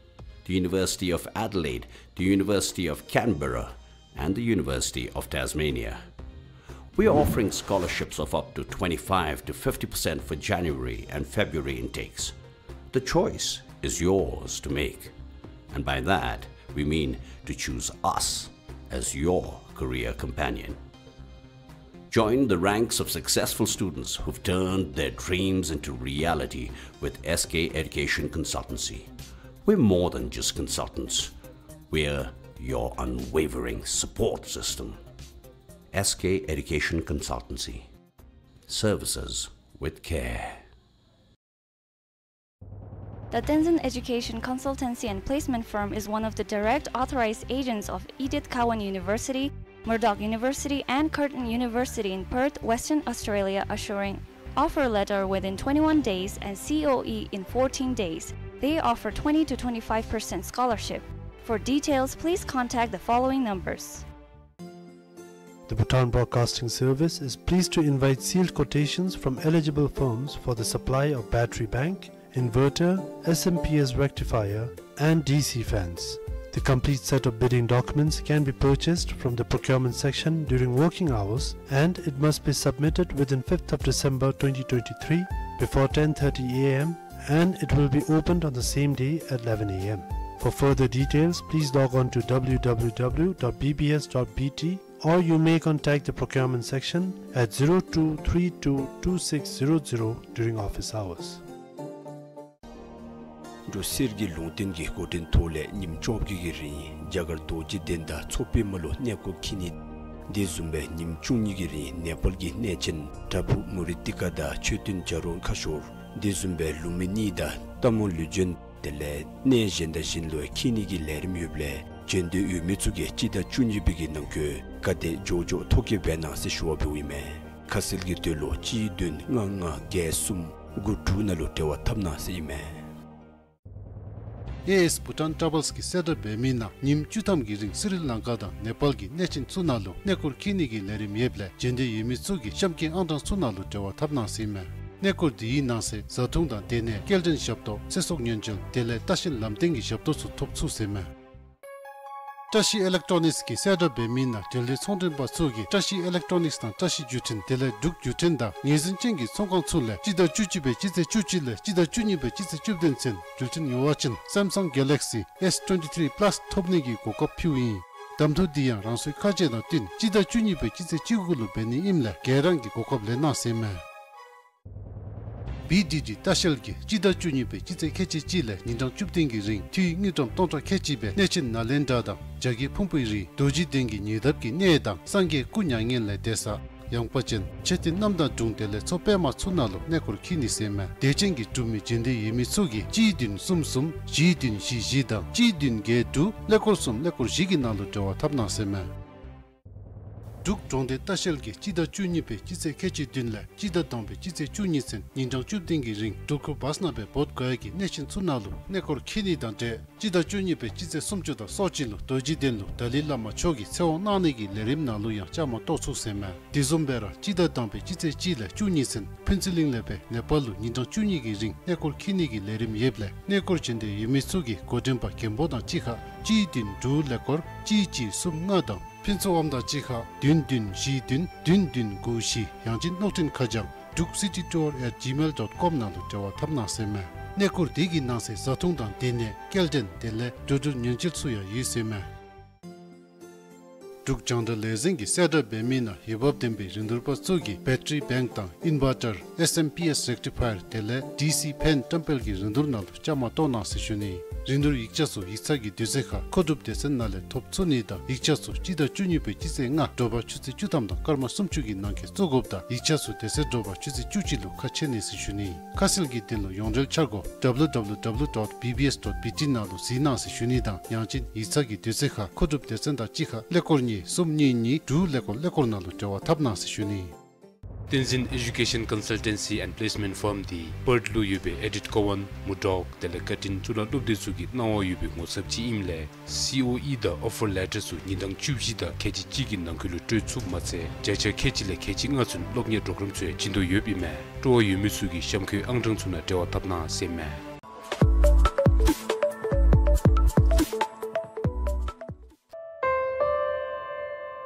the University of Adelaide, the University of Canberra, and the University of Tasmania. We are offering scholarships of up to twenty-five to fifty percent for January and February intakes. The choice is yours to make, and by that we mean to choose us as your career companion. Join the ranks of successful students who've turned their dreams into reality with S K Education Consultancy. We're more than just consultants. We're your unwavering support system. S K Education Consultancy. Services with care. The Tenzin Education Consultancy and Placement Firm is one of the direct authorized agents of Edith Cowan University, Murdoch University, and Curtin University in Perth, Western Australia, assuring offer letter within twenty-one days and C O E in fourteen days. They offer twenty to twenty-five percent scholarship. For details, please contact the following numbers. The Bhutan Broadcasting Service is pleased to invite sealed quotations from eligible firms for the supply of battery bank, inverter, S M P S rectifier, and D C fans. The complete set of bidding documents can be purchased from the procurement section during working hours, and it must be submitted within fifth of December twenty twenty-three before ten thirty A M, and it will be opened on the same day at eleven A M. For further details, please log on to W W W dot B B S dot B T, or you may contact the procurement section at zero two three two two six zero zero during office hours. འབྲུག་གསེར་གྱི་ལུང་བསྟན་གྱི་འགོ་འདྲེན་ཐོག་ལས་ཉིནམ་བཅོ་བརྒྱད་ཀྱི་རིང་རྒྱ་གར་རྡོ་རྗེ་གདན་དང་མཚོ་པདྨ་ལུ་གནས་སྐོར་འཁྱིད་ནི། དེ་བཟུམ་སྦེ་ཉིནམ་བཅུ་གཉིས་ཀྱི་རིང་ནེ་པཱལ་གྱི་གནས་ཆེན་པྲ་བྷུ་མུ་ནི་ཏི་ཀ་དང་མཆོད་རྟེན་བྱ་རུང་ཁ་ཤོར། དེ་བཟུམ་སྦེ་ལུང་མི་གཉིས་དང་སྟག་མོ་ལུས་སྦྱིན། དེ་ལས་གནས་གཞན་དང་གཞན་ལུ་འཁྱིད་ནི་གི་ལས་རིམ་ཡོདཔ་ལས་བྱོན་འདོད་ཡོད་མི་ཚུ་གིས་སྤྱི་ཟླ་བཅུ་གཉིས་པའི་གི་ནང་འཁོད་ག་དེ་མགྱོགས་མགྱོགས་ཐོ་བཀོད་འབད་གནང་ཟེར་ཞུ་བ་འབདཝ་ཨིན་མས། ཁ་གསལ་གྱི་དོན་ལུ་གཅིག་བདུན་ལྔ་ལྔ་བརྒྱད་གསུམ་དགུ་དྲུག་ནང་ལུ་འབྲེལ་བ་འཐབ་གནང་ཟེར་ཨིན་མས། ཨེ་ཨེས་བྷུ་ཊཱན་ཊྲ་བཱལསི་གིས་གསལ་བསྒྲགས་འབད་མི་ནང་ཉིནམ་བཅུ་ཐམ་གྱི་རིང་སི་རི་ལང་ཀ་དང་ནེ་པཱལ་གྱི་གནས་ཆེན་ཚུ་ནང་ལུ་གནས་སྐོར་འཁྱིད་ནི་གི་ལས་རིམ་ཡོདཔ་ལས་བྱོན་འདོད་ཡོད་མི་ཚུ་གིས་གཤམ་གྱི་ཨང་གྲངས་ཚུ་ནང་ལུ་འབྲེལ་བ་འཐབ་གནང་ཟེར་ཨིན་མས། གནས་སྐོར་འདི་གི་ནང་གསེས་བཟའ་འཐུང་དང་སྡོད་གནས་སྐྱེལ་འདྲེན་ཞབས་ཏོག་ཚེ་སྲོག་ཉེན་བཅོལ་དེ་ལས་ལྟ་བཤལ་ལམ་སྟོན་གྱི་ཞབས་ཏོག་ཚུ་ཐོབ་ཚུགས་ཟེར་ཨིན་མས། བཀྲ་ཤིས་ཨི་ལེག་ཊོ་ནིགསི་གིས་གསལ་བསྒྲགས་འབད་མི་ནང་འབྲེལ་ཡོད་ཚོང་མགྲོན་པ་ཚུ་གིས་བཀྲ་ཤིས་ཨི་ལེག་ཊོ་ནིགསི་དང་བཀྲ་ཤིས་བརྒྱུད་འཕྲིན་དེ་ལས་འབྲུག་བརྒྱུད་འཕྲིན་དང་ངོས་འཛིན་ཅན་གྱི་ཚོང་ཁང་ཚུ་ལས་སྤྱི་ཟླ་བཅུ་གཅིག་པའི་སྤྱི་ཚེས་བཅུ་གཅིག་ལས་སྤྱི་ཟླ་བཅུ་གཉིས་པའི་སྤྱི་ཚེས་བཅུ་བདུན་ཚུན་འགྲུལ་འཕྲིན་ཉོ་བ་ཅིན་སེམ་སང་གེ་ལེག་སི་ཨེསི་ཊུ་ཝེན་ཊི་ཐི་རི་པ་ལཱསི་ཐོབ་ནི་གི་གོ་སྐབས་ཕུལཝ་ཨིན། གདམ་འཐུ་འདི་ཡང་རང་སོའི་ཁ་ཆེ་དང་བསྟུན་སྤྱི་ཟླ་བཅུ་གཉིས་པའི་སྤྱི་ཚེས་བཅུ་དགུ་ལུ་འབད་ནི་ཨིནམ་ལས་ག་ར་གིས་གོ་སྐབས་ལེན་གནང་ཟེར་ཨིན་མས། བི་ཌི་ཌི་ལྟ་བཤལ་གྱིས་སྤྱི་ཟླ་བཅུ་གཉིས་པའི་སྤྱི་ཚེས་ཁལ་གཅིག་གཅིག་ལས་ཉིན་གྲངས་བཅུ་བདུན་གྱི་རིང་འཐུས་དངུལ་ཀྲམ་སྟོང་ཕྲག་ཁལ་གཅིག་སྦེ་གནས་ཆེན་ནཱ་ལེནྡྲ་དང་རྒྱ་བརྒྱུད་ཕུང་པོའི་རིའི་རྡོ་རྗེ་གདན་གྱི་ཉེ་འདབས་ཀྱི་གནས་དང་སངས་རྒྱས་སྐུ་མྱ་ངན་ལས་འདས་ས་ཡངས་པ་ཅན་མཆོད་རྟེན་གནམ་དང་སྒྲུང་དེ་ལས་མཚོ་པདྨ་ཚུ་ནང་ལུ་གནས་སྐོར་འཁྱིད་ནི་ཟེར་མས། དད་ཅན་གྱི་འབྲུག་མི་རྗེས་འདེད་ཡོད་མི་ཚུ་གིས་གཅིག་བདུན་གསུམ་གསུམ་བཞི་བདུན་བཞི་བཞི་དང་གཅིག་བདུན་བརྒྱད་དྲུག་ཀླད་ཀོར་གསུམ་ཀླད་ཀོར་བཞི་གི་ནང་ལུ་འབྲེལ་བ་འཐབ་གནང་ཟེར་མས། འབྲུག་གྲོང་སྡེ་ལྟ་བཤལ་གྱིས་སྤྱི་ཟླ་བཅུ་གཉིས་པའི་སྤྱི་ཚེས་ཁལ་གཅིག་བདུན་ལས་སྤྱི་ཟླ་དང་པའི་སྤྱི་ཚེས་བཅུ་གཉིས་ཚུན་ཉིན་གྲངས་བཅུ་བདུན་གྱི་རིང་སྒྲུབ་ཁུར་བཱས་ནང་སྦེ་འབོ་དགོ་ཡ་གི་གནས་ཆེན་ཚུ་ནང་ལུ་གནས་སྐོར་འཁྱིད་ནི་དང་འབྲེལ་སྤྱི་ཟླ་བཅུ་གཉིས་པའི་སྤྱི་ཚེས་སུམ་ཅུ་དང་སོ་གཅིག་ལུ་རྡོ་རྗེ་གདན་ལུ་ཏཱ་ལའི་བླ་མ་མཆོག་གིས་ཚེ་དབང་གནང་ནི་གི་ལས་རིམ་ནང་ལུ་ཡང་བཅའ་མར་གཏོགས་ཚུགས་ཟེར་མས། དེ་བཟུམ་སྦེ་ར་སྤྱི་ཟླ་དང་པའི་སྤྱི་ཚེས་གཅིག་ལས་བཅུ་གཉིས་ཚུན་ཕུན་ཚོགས་གླིང་ལས་སྦེ་ནེ་པཱལ་ལུ་ཉིན་གྲངས་བཅུ་གཉིས་ཀྱི་རིང་གནས་སྐོར་འཁྱིད་ནི་གི་ལས་རིམ་ཡོདཔ་ལས་གནས་སྐོར་བྱོན་འདོད་ཡོད་མི་ཚུ་གིས་འགོ་འདྲེན་པ་མགོན་པོ་དང་གཅིག་ཁར་གཅིག་བདུན་དྲུག་ཀླད་ཀོར་གཅིག་གཅིག་གསུམ་ལྔ་དང་ཕུན་ཚོགས་དབང་དང་གཅིག་ཁར་བདུན་བདུན་བཞི་བདུན་བདུན་བདུན་དགུ་བཞི། ཡང་ཅིན་གློག་འཕྲིན་ཁ་བྱང་druk city tour at gmail dot com ནང་ལུ་འབྲེལ་བ་འཐབ་གནང་ཟེར་མས། གནས་སྐོར་དེ་གི་ནང་གསེས་བཟའ་འཐུང་དང་སྡོད་གནས་སྐྱེལ་འདྲེན་དེ་ལས་འགྲོ་འགྲུལ་ཉེན་བཅོལ་ཚུ་ཡང་ཡོད་ཟེར་མས། འབྲུག་རྒྱང་བསྒྲགས་ལས་འཛིན་གྱིས་གསལ་བསྒྲགས་འབད་མི་ནང་འོས་འབབ་ལྡན་པའི་རིན་བསྡུར་པ་ཚུ་གིས་battery bank དང་inverter, S M P S rectifier དེ་ལས་D C fan བཀྲམ་སྤེལ་གྱི་རིན་བསྡུར་ནང་ལུ་བཅའ་མར་གཏོགས་གནང་ཟེར་ཞུ་ནི། རིན་བསྡུར་ཡིག་ཆ་ཚུ་ཡིག་ཚང་གི་དུས་ཚོད་ཁར་མཁོ་སྒྲུབ་སྡེ་ཚན་ནང་ལས་ཐོབ་ཚུགས་ནི་དང་ཡིག་ཆ་ཚུ་སྤྱི་ཟླ་བཅུ་གཉིས་པའི་སྤྱི་ཚེས་ལྔ་དྲོ་པ་ཆུ་ཚོད་བཅུ་ཐམ་དང་སྐར་མ་སུམ་ཅུ་གི་ནང་འཁོད་བཙུགས་དགོཔ་དང་ཡིག་ཆ་ཚུ་དེ་ཚེ་དྲོ་པ་ཆུ་ཚོད་བཅུ་གཅིག་ལུ་ཁ་ཕྱེ་ནི་ཟེར་ཞུ་ནི། ཁ་གསལ་གྱི་དོན་ལུ་ཡོངས་འབྲེལ་འཆར་སྒོ་W W W dot B B S dot B T ནང་ལུ་གཟིགས་གནང་ཟེར་ཞུ་ནི་དང་ཡང་ཅིན་ཡིག་ཚང་གི་དུས་ཚོད་ཁར་མཁོ་སྒྲུབ་སྡེ་ཚན་དང་གཅིག་ཁར་ཀླད་ཀོར་གཉིས་གསུམ་གཉིས་གཉིས་དྲུག་ཀླད་ཀོར་ཀླད་ཀོར་ནང་ལུ་འབྲེལ་བ་འཐབ་གནང་ཟེར་ཞུ་ནི། བསྟན་འཛིན་Education Consultancy and Placement Firm འདི་པརཐ་ལུ་ཡོད་པའི་ཨེ་ཌིཐ་ཀོ་ཝཱན་མུར་ཌོག་དེ་ལས་ཀར་ཊིན་གཙུག་ལག་སློབ་སྡེ་ཚུ་གི་གནང་བ་ཡོད་པའི་ངོ་ཚབ་ཅིག་ཨིནམ་ལས་སི་ཨོ་ཨི་དང་ཨོ་ཕར་ལེ་ཊར་ཚུ་ཉིན་གྲངས་བཅུ་བཞི་དང་ཁལ་གཅིག་གཅིག་གི་ནང་འཁོད་ལུ་སྤྲོད་ཚུགསཔ་མ་ཚད་བརྒྱ་ཆ་ཁལ་གཅིག་ལས་ཁལ་གཅིག་ལྔ་ཚུན་སློབ་གཉེར་པྲོ་གརམ་ཚུ་ཡང་བྱིན་དོ་ཡོདཔ་ཨིན་མས། སྤྲོ་བ་ཡོད་མི་ཚུ་གིས་གཤམ་འཁོད་ཨང་གྲངས་ཚུ་ནང་འབྲེལ་བ་འཐབ་གནང་ཟེར་མས།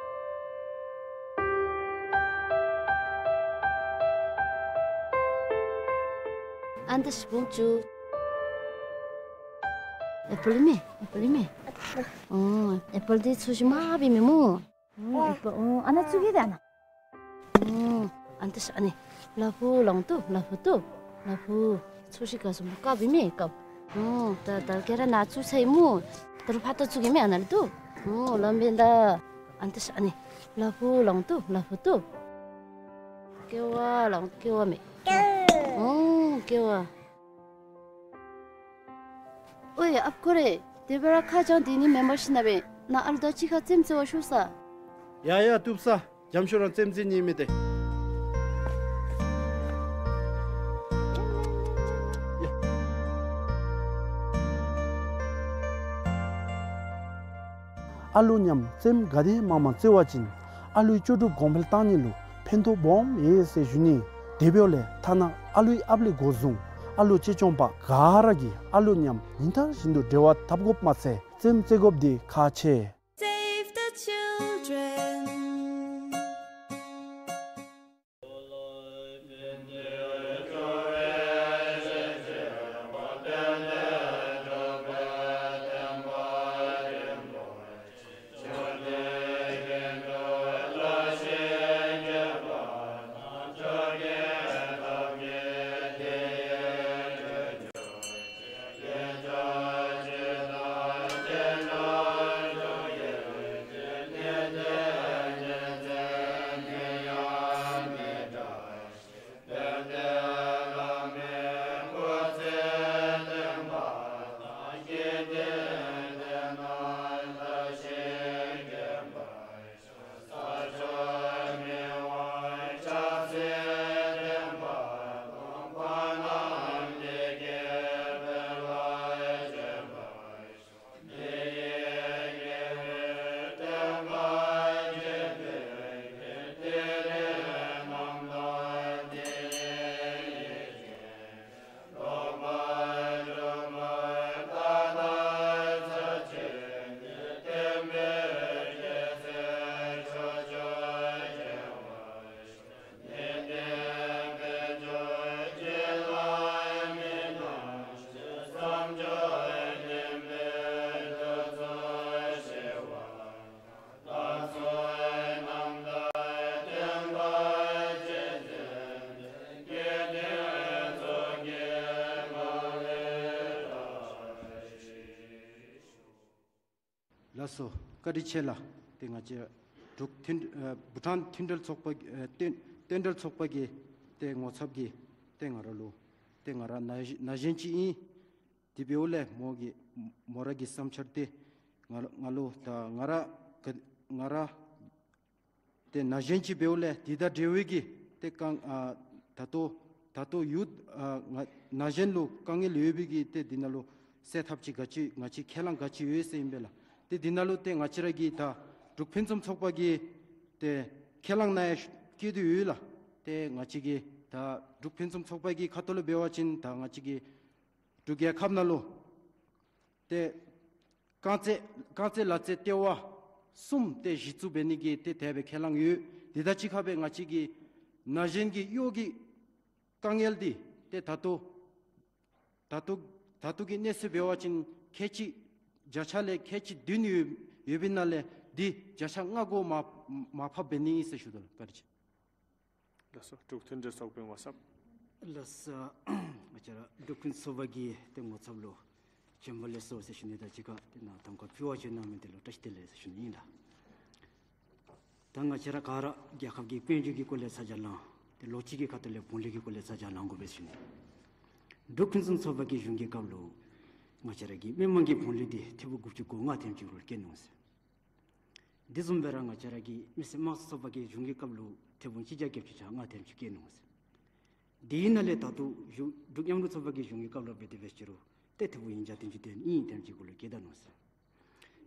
ཨ་ནི་ད་ཤི་བོང་ཅུ། ཨེ་པཱལ་མས། ཨེ་པཱལ་མས། ཨོ་ཨེ་པཱལ་འདི་ཚོས་ཤིག་མ་པ་ཨིན་མས་སྨོ། ཨོ་ཨེ་པཱལ། ཨོ་ཨ་ནཱ་བཙུགས་གེ་ད་ཨ་ནཱ། ཨོ་ཨ་ནི་ད་ཤི་ཨ་ནི་ལ་ཕུག་ལོང་ཏོ་ལ་ཕུག་ཏོ་ལ་ཕུག། ཚོས་ཤིག་ག་སོང་དཀརཔོ་ཨིན་མས་དཀརཔོ། ཨོ་ད་ད་ཁྱོད་ར་ནཱ་བཙུགས་ཚར་ཡི་སྨོ། ད་རུང་ཕར་ད་བཙུགས་གེ་མས་ཨ་ནཱ་ལུ་ཏོ། ཨོ་ལམ་འབད་ད། ཨ་ནི་ད་ཤི་ཨ་ནི་ལ་ཕུག་ལོང་ཏོ་ལ་ཕུག་ཏོ། ཀེ་བ་ལོང་ཀེ་བ་མས། ཨོ་ཀེ་བ། ཨོའི་ཨཔ་ཁོ་རེ། དེ་སྦེ་ར་ཁ་བྱང་འདི་ནི་མེན་པར་ཤེས་ན་སྦེ་ནཱ་ཨ་ལུ་དང་གཅིག་ཁར་རྩེདམོ་རྩེ་བར་ཤོག་ས། ཡ་ཡ་བཏུབ་ས། འཇམ་ཤོས་རང་རྩེདམོ་རྩེ་ནི་མས་ཏེ། ཨ་ལུ་མཉམ་རྩེདམོ་ག་དེ་མང་མང་རྩེ་བ་ཅིན་ཨ་ལུའི་ལྕོགས་གྲུབ་གོང་འཕེལ་གཏང་ནི་ལུ་ཕན་ཐོགས་སྦོམ་ཡོད་ཟེར་ཞུ་ནི། དེ་འབདཝ་ལས་ཐ་ན་ཨ་ལུའི་ཨཔ་ལས་འགོ་བཟུང་ཨ་ལུ་གཅེས་སྐྱོང་པ་ག་ར་གིས་ཨ་ལུ་མཉམ་ཉིན་ལྟར་བཞིན་དུ་འབྲེལ་བ་འཐབ་དགོཔ་མ་ཚད་རྩེདམོ་རྩེ་དགོཔ་འདི་ཁག་ཆེ། Save the children. སོ། བཀའ་དྲིན་ཆེ་ལགས། ཏེ་ང་བཅས་འབྲུག་མཐུན་ཨ་བྷུ་ཊཱན་མཐུན་འབྲེལ་ཚོགས་པ་ཨ་བསྟན་བསྟན་འབྲེལ་ཚོགས་པ་གི་ཏེ་ངོ་ཚབ་ཀྱིས་ཏེ་ང་ར་ལུ་ཏེ་ང་ར་ན་ན་གཞོན་ཅིག་ཨིན། དེ་འབདཝ་ལས་མོ་གི་མོ་ར་གི་བསམ་འཆར་འདི་ང་ང་ལུ་ད་ང་ར་ག་ང་ར་ཏེ་ན་གཞོན་ཅིག་འབདཝ་ལས་འདི་དང་འབྲེལ་བའི་གི་ཏེ་དཀའ་ཨ་ད་ལྟོ་ད་ལྟོ་ཡུཐ་ཨ་ང་ན་གཞོན་ལུ་དཀའ་ངལ་ཡོད་པའི་གི་ཏེ་འདི་ནང་ལུ་སེལ་ཐབས་ཅིག་ག་ཅི་ང་བཅས་ཁས་བླངས་ག་ཅི་ཡོད་ཟེར་ཨིན་པས་ལགས། ཏེ་འདི་ནང་ལུ་ཏེ་ང་བཅས་ར་གི་ད་འབྲུག་ཕུན་སུམ་ཚོགས་པ་གི་ཏེ་ཁས་བླངས་གནང་ཡ་བཀོད་དེ་ཡོད་ལགས། ཏེ་ང་བཅས་ཀྱི་ད་འབྲུག་ཕུན་སུམ་ཚོགས་པ་གི་ཁ་ཐུག་ལས་འབད་བ་ཅིན་ད་ང་བཅས་ཀྱི་འབྲུག་རྒྱལ་ཁབ་ནང་ལུ་ཏེ་རྐང་རྩེད་རྐང་རྩེད་ལག་རྩེད་ལྟེ་བ་གསུམ་ཏེ་གཞི་བཙུགས་འབད་ནི་གི་ཏེ་དེ་སྦེ་ཁས་བླངས་ཡོད། དེ་དང་གཅིག་ཁར་སྦེ་ང་བཅས་ཀྱི་ན་གཞོན་གྱི་གཡོག་གི་དཀའ་ངལ་འདི་ཏེ་ད་ལྟོ་ད་ལྟོ་ད་ལྟོ་གི་གནས་ཚུལ་འབད་བ་ཅིན་ཁལ་གཅིག་བརྒྱ་ཆ་ལས་ཁལ་གཅིག་བདུན་ཡོད་ཡོད་པའི་ནང་ལས་འདི་བརྒྱ་ཆ་ལྔ་གོ་མར་མར་ཕབ་འབད་ནི་ཨིན་ཟེར་ཞུ་དོ་ལགས། བཀའ་དྲིན་ཆེ། ལགས་སོ། འབྲུག་མཐུན་འབྲེལ་ཚོགས་པའི་ངོ་ཚབ། ལགས་སོ། ང་བཅས་ར་འབྲུག་ཕུན་ཚོགས་པ་གི་ཏེ་ངོ་ཚབ་ལུ་བྱོན་པ་ལེགས་སོ་ཟེར་ཞུ་ནི་དང་གཅིག་ཁར་ཏེ་ནཱ་གདམ་ཁ་ཕུལ་བར་བྱོན་གནང་མི་འདི་ལུ་བཀྲ་ཤིས་བདེ་ལེགས་ཟེར་ཞུ་ནི་ཨིན་ལགས། ད་ང་བཅས་ར་ག་ར་རྒྱལ་ཁབ་ཀྱི་དཔལ་འབྱོར་གྱི་སྐོར་ལས་ཚ་གྱང་ལང་། ཏེ་ལོགས་གཅིག་གི་ཁ་ཐུག་ལས་བུང་ལས་ཀྱི་སྐོར་ལས་ཚ་གྱང་ལང་དགོ་པས་ཟེར་ཞུ་ནི། འབྲུག་ཕུན་སུམ་ཚོགས་པ་གི་གཞུང་གི་སྐབས་ལུ་ང་བཅས་ར་གི་མི་མང་གི་བུང་ལས་འདི་ཐེར་འབུམ་དགུ་བཅུ་གོ་ལྔ་དེམ་ཅིག་ལུ་བཀལ་ནུག་ཟེར། དེ་བཟུམ་སྦེ་ར་ང་བཅས་ར་གི་མི་སེར་དམངས་གཙོ་ཚོགས་པ་གི་གཞུང་གི་སྐབས་ལུ་ཐེར་འབུམ་གཅིག་བརྒྱ་བརྒྱད་ཅུ་གྱ་ལྔ་དེམ་ཅིག་བཀལ་ནུག་ཟེར། དེའི་ནང་ལས་ད་ལྟོ་འབྲུག་མཉམ་རུབ་ཚོགས་པ་གི་གཞུང་གི་སྐབས་ལུ་འབད་དེ་འབད་ཅི་རུང་ཏེ་ཐེར་འབུམ་ཉིས་བརྒྱ་བདུན་ཅུ་དོན་གཉིས་དེམ་ཅིག་གུ་ལུ་བཀལ་ད་ནུག་ཟེར།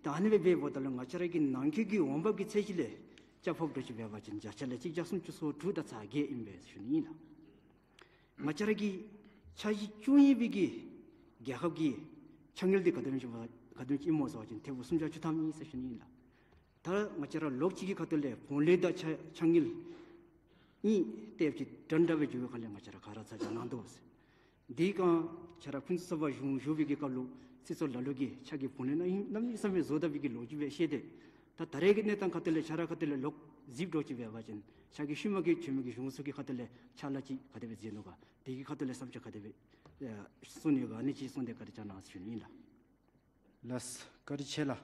ད་ཨ་ནི་སྦེ་འབདཝ་ད་ལུ་ང་བཅས་ར་གི་ནང་འཁོད་ཀྱི་འོང་འབབ་ཀྱི་ཚད་གཞི་ལས་ཆ་ཕབ་འགྱོ་ཅིག་འབད་བ་ཅིན་བརྒྱ་ཆ་ལས་གཅིག་བརྒྱ་སུམ་ཅུ་སོ་དྲུག་དང་ཚག་བརྒྱད་ཨིན་པས་ཟེར་ཞུ་ནི་ཨིན་ལགས། ང་བཅས་ར་གི་འཆར་གཞི་བཅུ་གཉིས་པའི་གི་རྒྱལ་ཁབ་ཀྱི་འཆར་དངུལ་འདི་ག་དེམ་ཅིག་ག་དེམ་ཅིག་ཨིན་མོ་ཟེར་བ་ཅིན་ཐེར་འབུམ་སུམ་བརྒྱ་བཅུ་ཐམ་ཨིན་ཟེར་ཞུ་ནི་ཨིན་ལགས། ད་ང་བཅས་ར་ལོགས་གཅིག་གི་ཁ་ཐུག་ལས་བུང་ལས་དང་འཆར་འཆར་དངུལ་གཉིས་ཏེ་ཅིག་འདྲན་འདྲ་སྦེ་འགྱོ་བའི་ཁར་ལས་ང་བཅས་ར་ག་ར་ཚ་གྱང་ལང་དོ་ཟེར། དེ་སྒང་ཁྱེད་ར་ཕུན་སུམ་ཚོགས་པ་གཞུང་བཞུགས་པའི་གི་སྐབས་ལུ་སྲིད་ཚོགས་ལ་ལུ་གིས་ཁྱེད་ཀྱི་བུང་ལས་ནང་གནམ་མེད་ས་མེད་བཟོ་ད་པའི་གི་ལོ་རྒྱུས་སྦེ་བཤད་དེ། ད་ད་རེས་ཀྱི་གནས་སྟངས་ཁ་ཐུག་ལས་ཁྱེད་ར་ཁ་ཐུག་ལས་ལོག་གཟིགས་འགྱོ་ཅིག་འབད་བ་ཅིན་ཁྱེད་ཀྱི་ཤུལ་མ་གི་བྱོན་མི་གི་གཞུང་ཚོགས་ཀྱི་ཁ་ཐུག་ལས་ཕྱག་ལཱ་ཅིག་ག་དེ་སྦེ་མཛད་ནུག་ག། དེ་གི་ཁ་ཐུག་ལས་བསམ་འཆར་ག་དེ་སྦེ་ཨེ་གསུང་ནི་ཡོད་ག། ཨ་ནི་ཅིག་གསུངས་ཏེ་བཀའ་དྲིན་བསྐྱང་གནང་ཟེར་ཞུ་ནི་ཨིན་ལགས། ལགས་སོ། བཀའ་དྲིན་ཆེ་ལགས།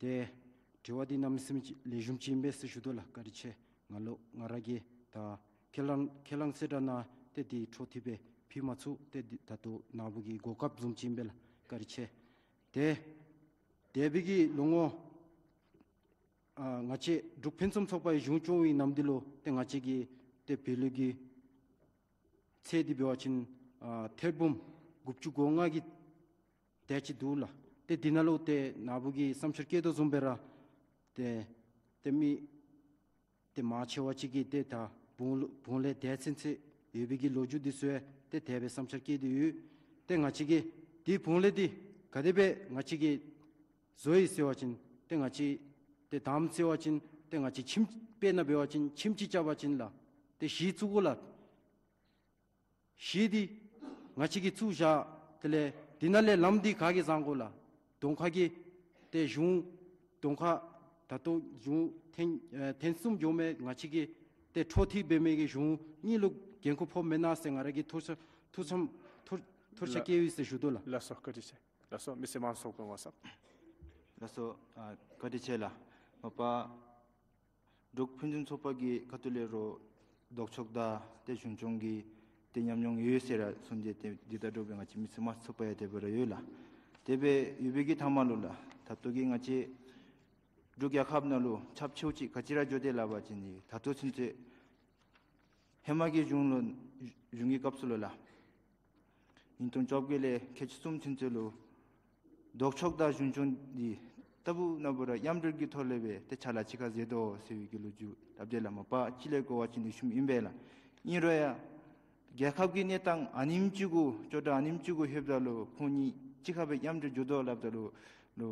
ཏེ་དྲི་བ་འདི་གནམ་མེད་ས་མེད་ལེགས་ཤོམ་ཅིག་ཨིན་པས་ཟེར་ཞུ་དོ་ལགས། བཀའ་དྲིན་ཆེ། ང་ལུ་ང་ར་གིས་ད་ཁས་བླངས་ཁས་བླངས་གསལ་བསྒྲགས་ནང་ཏེ་འདི་འཕྲོ་མཐུད་སྦེ་ཕུལ་མ་ཚུགས། ཏེ་འདི་ད་ལྟོ་ནཱ་བུ་གི་གོ་སྐབས་བཟུམ་ཅིག་ཨིན་པས་ལགས། བཀའ་དྲིན་ཆེ། ཏེ་འདས་པའི་གི་ལོ་ངོ་ཨ་ང་བཅས་འབྲུག་ཕུན་སུམ་ཚོགས་པའི་གཞུང་སྐྱོང་བའི་ནམ་དུས་ལུ་ཏེ་ང་བཅས་ཀྱི་ཏེ་བུ་ལས་ཀྱི་ཚད་འདི་འབད་བ་ཅིན་ཨ་ཐེར་འབུམ་དགུ་བཅུ་གོ་ལྔ་གི་དེ་ཅིག་འདུག་ལགས། ཏེ་འདི་ནང་ལུ་ཏེ་ནཱ་བུ་གིས་བསམ་འཆར་བཀོད་དོ་བཟུམ་སྦེ་ར་ཏེ་ཏེ་མི་ཏེ་མང་ཆེ་བ་ཅིག་གིས་ཏེ་ད་བུང་ལུ་བུང་ལས་དེ་ཚུན་ཚོད་ཡོད་པའི་གི་ལོ་རྒྱུས་འདི་ཚུ་ཡང་ཏེ་དེ་སྦེ་བསམ་འཆར་བཀོད་དེ་ཡོད། ཏེ་ང་བཅས་ཀྱིས་འདི་བུང་ལས་འདི་ག་དེ་སྦེ་ང་བཅས་ཀྱིས་བཟོ་ཡི་ཟེར་བ་ཅིན་ཏེ་ང་བཅས་ཏེ་དང་པ་ཟེར་བ་ཅིན་ཏེ་ང་བཅས་ཁྱིམ་དཔེར་ན་འབད་བ་ཅིན་ཁྱིམ་ཅིག་རྐྱབ་པ་ཅིན་ལགས་ཏེ་གཞི་བཙུགས་དགོ་ལགས། གཞི་འདི་ང་བཅས་ཀྱིས་བཙུགས་བཞག། དེ་ལས་འདི་ནང་ལས་ལམ་འདི་ག་གིས་བཟང་དགོ་ལགས། གདོང་ཁ་གི་ཏེ་གཞུང་གདོང་ཁ་ད་ལྟོ་གཞུང་ཐེངས་ཨེ་ཐེངས་གསུམ་འགྱོ་མི་ང་བཅས་ཀྱི་ཏེ་འཕྲོ་མཐུད་འབད་མི་གི་གཞུང་གཉིས་ལུ་འགན་ཁུར་ཕོགཔ་མེན་ན་ཟེར་ང་ར་གིས་ཐུགས་ཚ་ཐུགས་ཚམ་ཐུགས་ཐུགས་རྗེ་ཆེ། བཀའ་དྲིན་ཆེ། ལགས་སོ། བཀའ་དྲིན་ཆེ། ལགས་སོ། མི་སེར་དམངས་གཙོ་ཚོགས་པའི་ངོ་ཚབ། ལགས་སོ། ཨ་བཀའ་དྲིན་ཆེ་ལགས། མ་པ་འབྲུག་ཕུན་སུམ་ཚོགས་པ་གི་ཁ་ཐུག་ལས་ར་ལྡོག་ཕྱོགས་དང་ཏེ་གཞུང་སྐྱོང་གི་ཏེ་ཉམས་མྱོང་ཡོད་ཟེར་ར་གསུངས་ཏེ་ཏེ་འདི་ད་འབྲུག་པའི་ང་བཅས་མི་སེར་དམངས་གཙོ་ཚོགས་པ་ཡང་དེ་སྦེ་ར་ཡོད་ལགས། དེ་སྦེ་ཡོད་པའི་གི་མཐའ་མ་ལུ་ལགས་ད་ལྟོ་གི་ང་བཅས་འབྲུག་རྒྱལ་ཁབ་ནང་ལུ་ཁྱབ་ཆེཝ་ཅིག་ག་ཅི་ར་འགྱོ་དེས་སླབ་པ་ཅིན་ད་ལྟོ་ཚུན་ཚོད་ཧེ་མ་གི་གཞུང་ལུ་གཞུང་གི་སྐབས་སུ་ལུ་ལགས་ཉིས་སྟོང་བཅོ་བརྒྱད་ལས་ཁལ་གཅིག་གསུམ་ཚུན་ཚོད་ལུ་ལྡོག་ཕྱོགས་དང་གཞུང་སྐྱོང་འདི་ལྟ་བུ་ན་བུ་ར་མཉམ་འབྲེལ་གྱི་ཐོག་ལས་སྦེ་ཏེ་ཕྱག་ལཱ་གཅིག་ཁར་མཛད་དོ་ཟེར་བའི་གི་ལོ་རྒྱུས་སླབ་དེས་ལགས། མ་པ་ཅིག་ལས་གོ་བ་ཅིན་ལེགས་ཤོམ་ཨིན་པས་ལགས། ཨིན་རུང་ཡང་རྒྱལ་ཁབ་ཀྱི་གནས་སྟངས་ཨ་ནེམ་ཅིག་གུ་ཅོག་འཐདཔ་ཨ་ནེམ་ཅིག་གུ་ལྷོདཔ་ད་ལུ་ཁོང་གཉིས་གཅིག་ཁར་སྦེ་མཉམ་འབྲེལ་འགྱོ་དོ་སླབ་ད་ལུ་ལུ་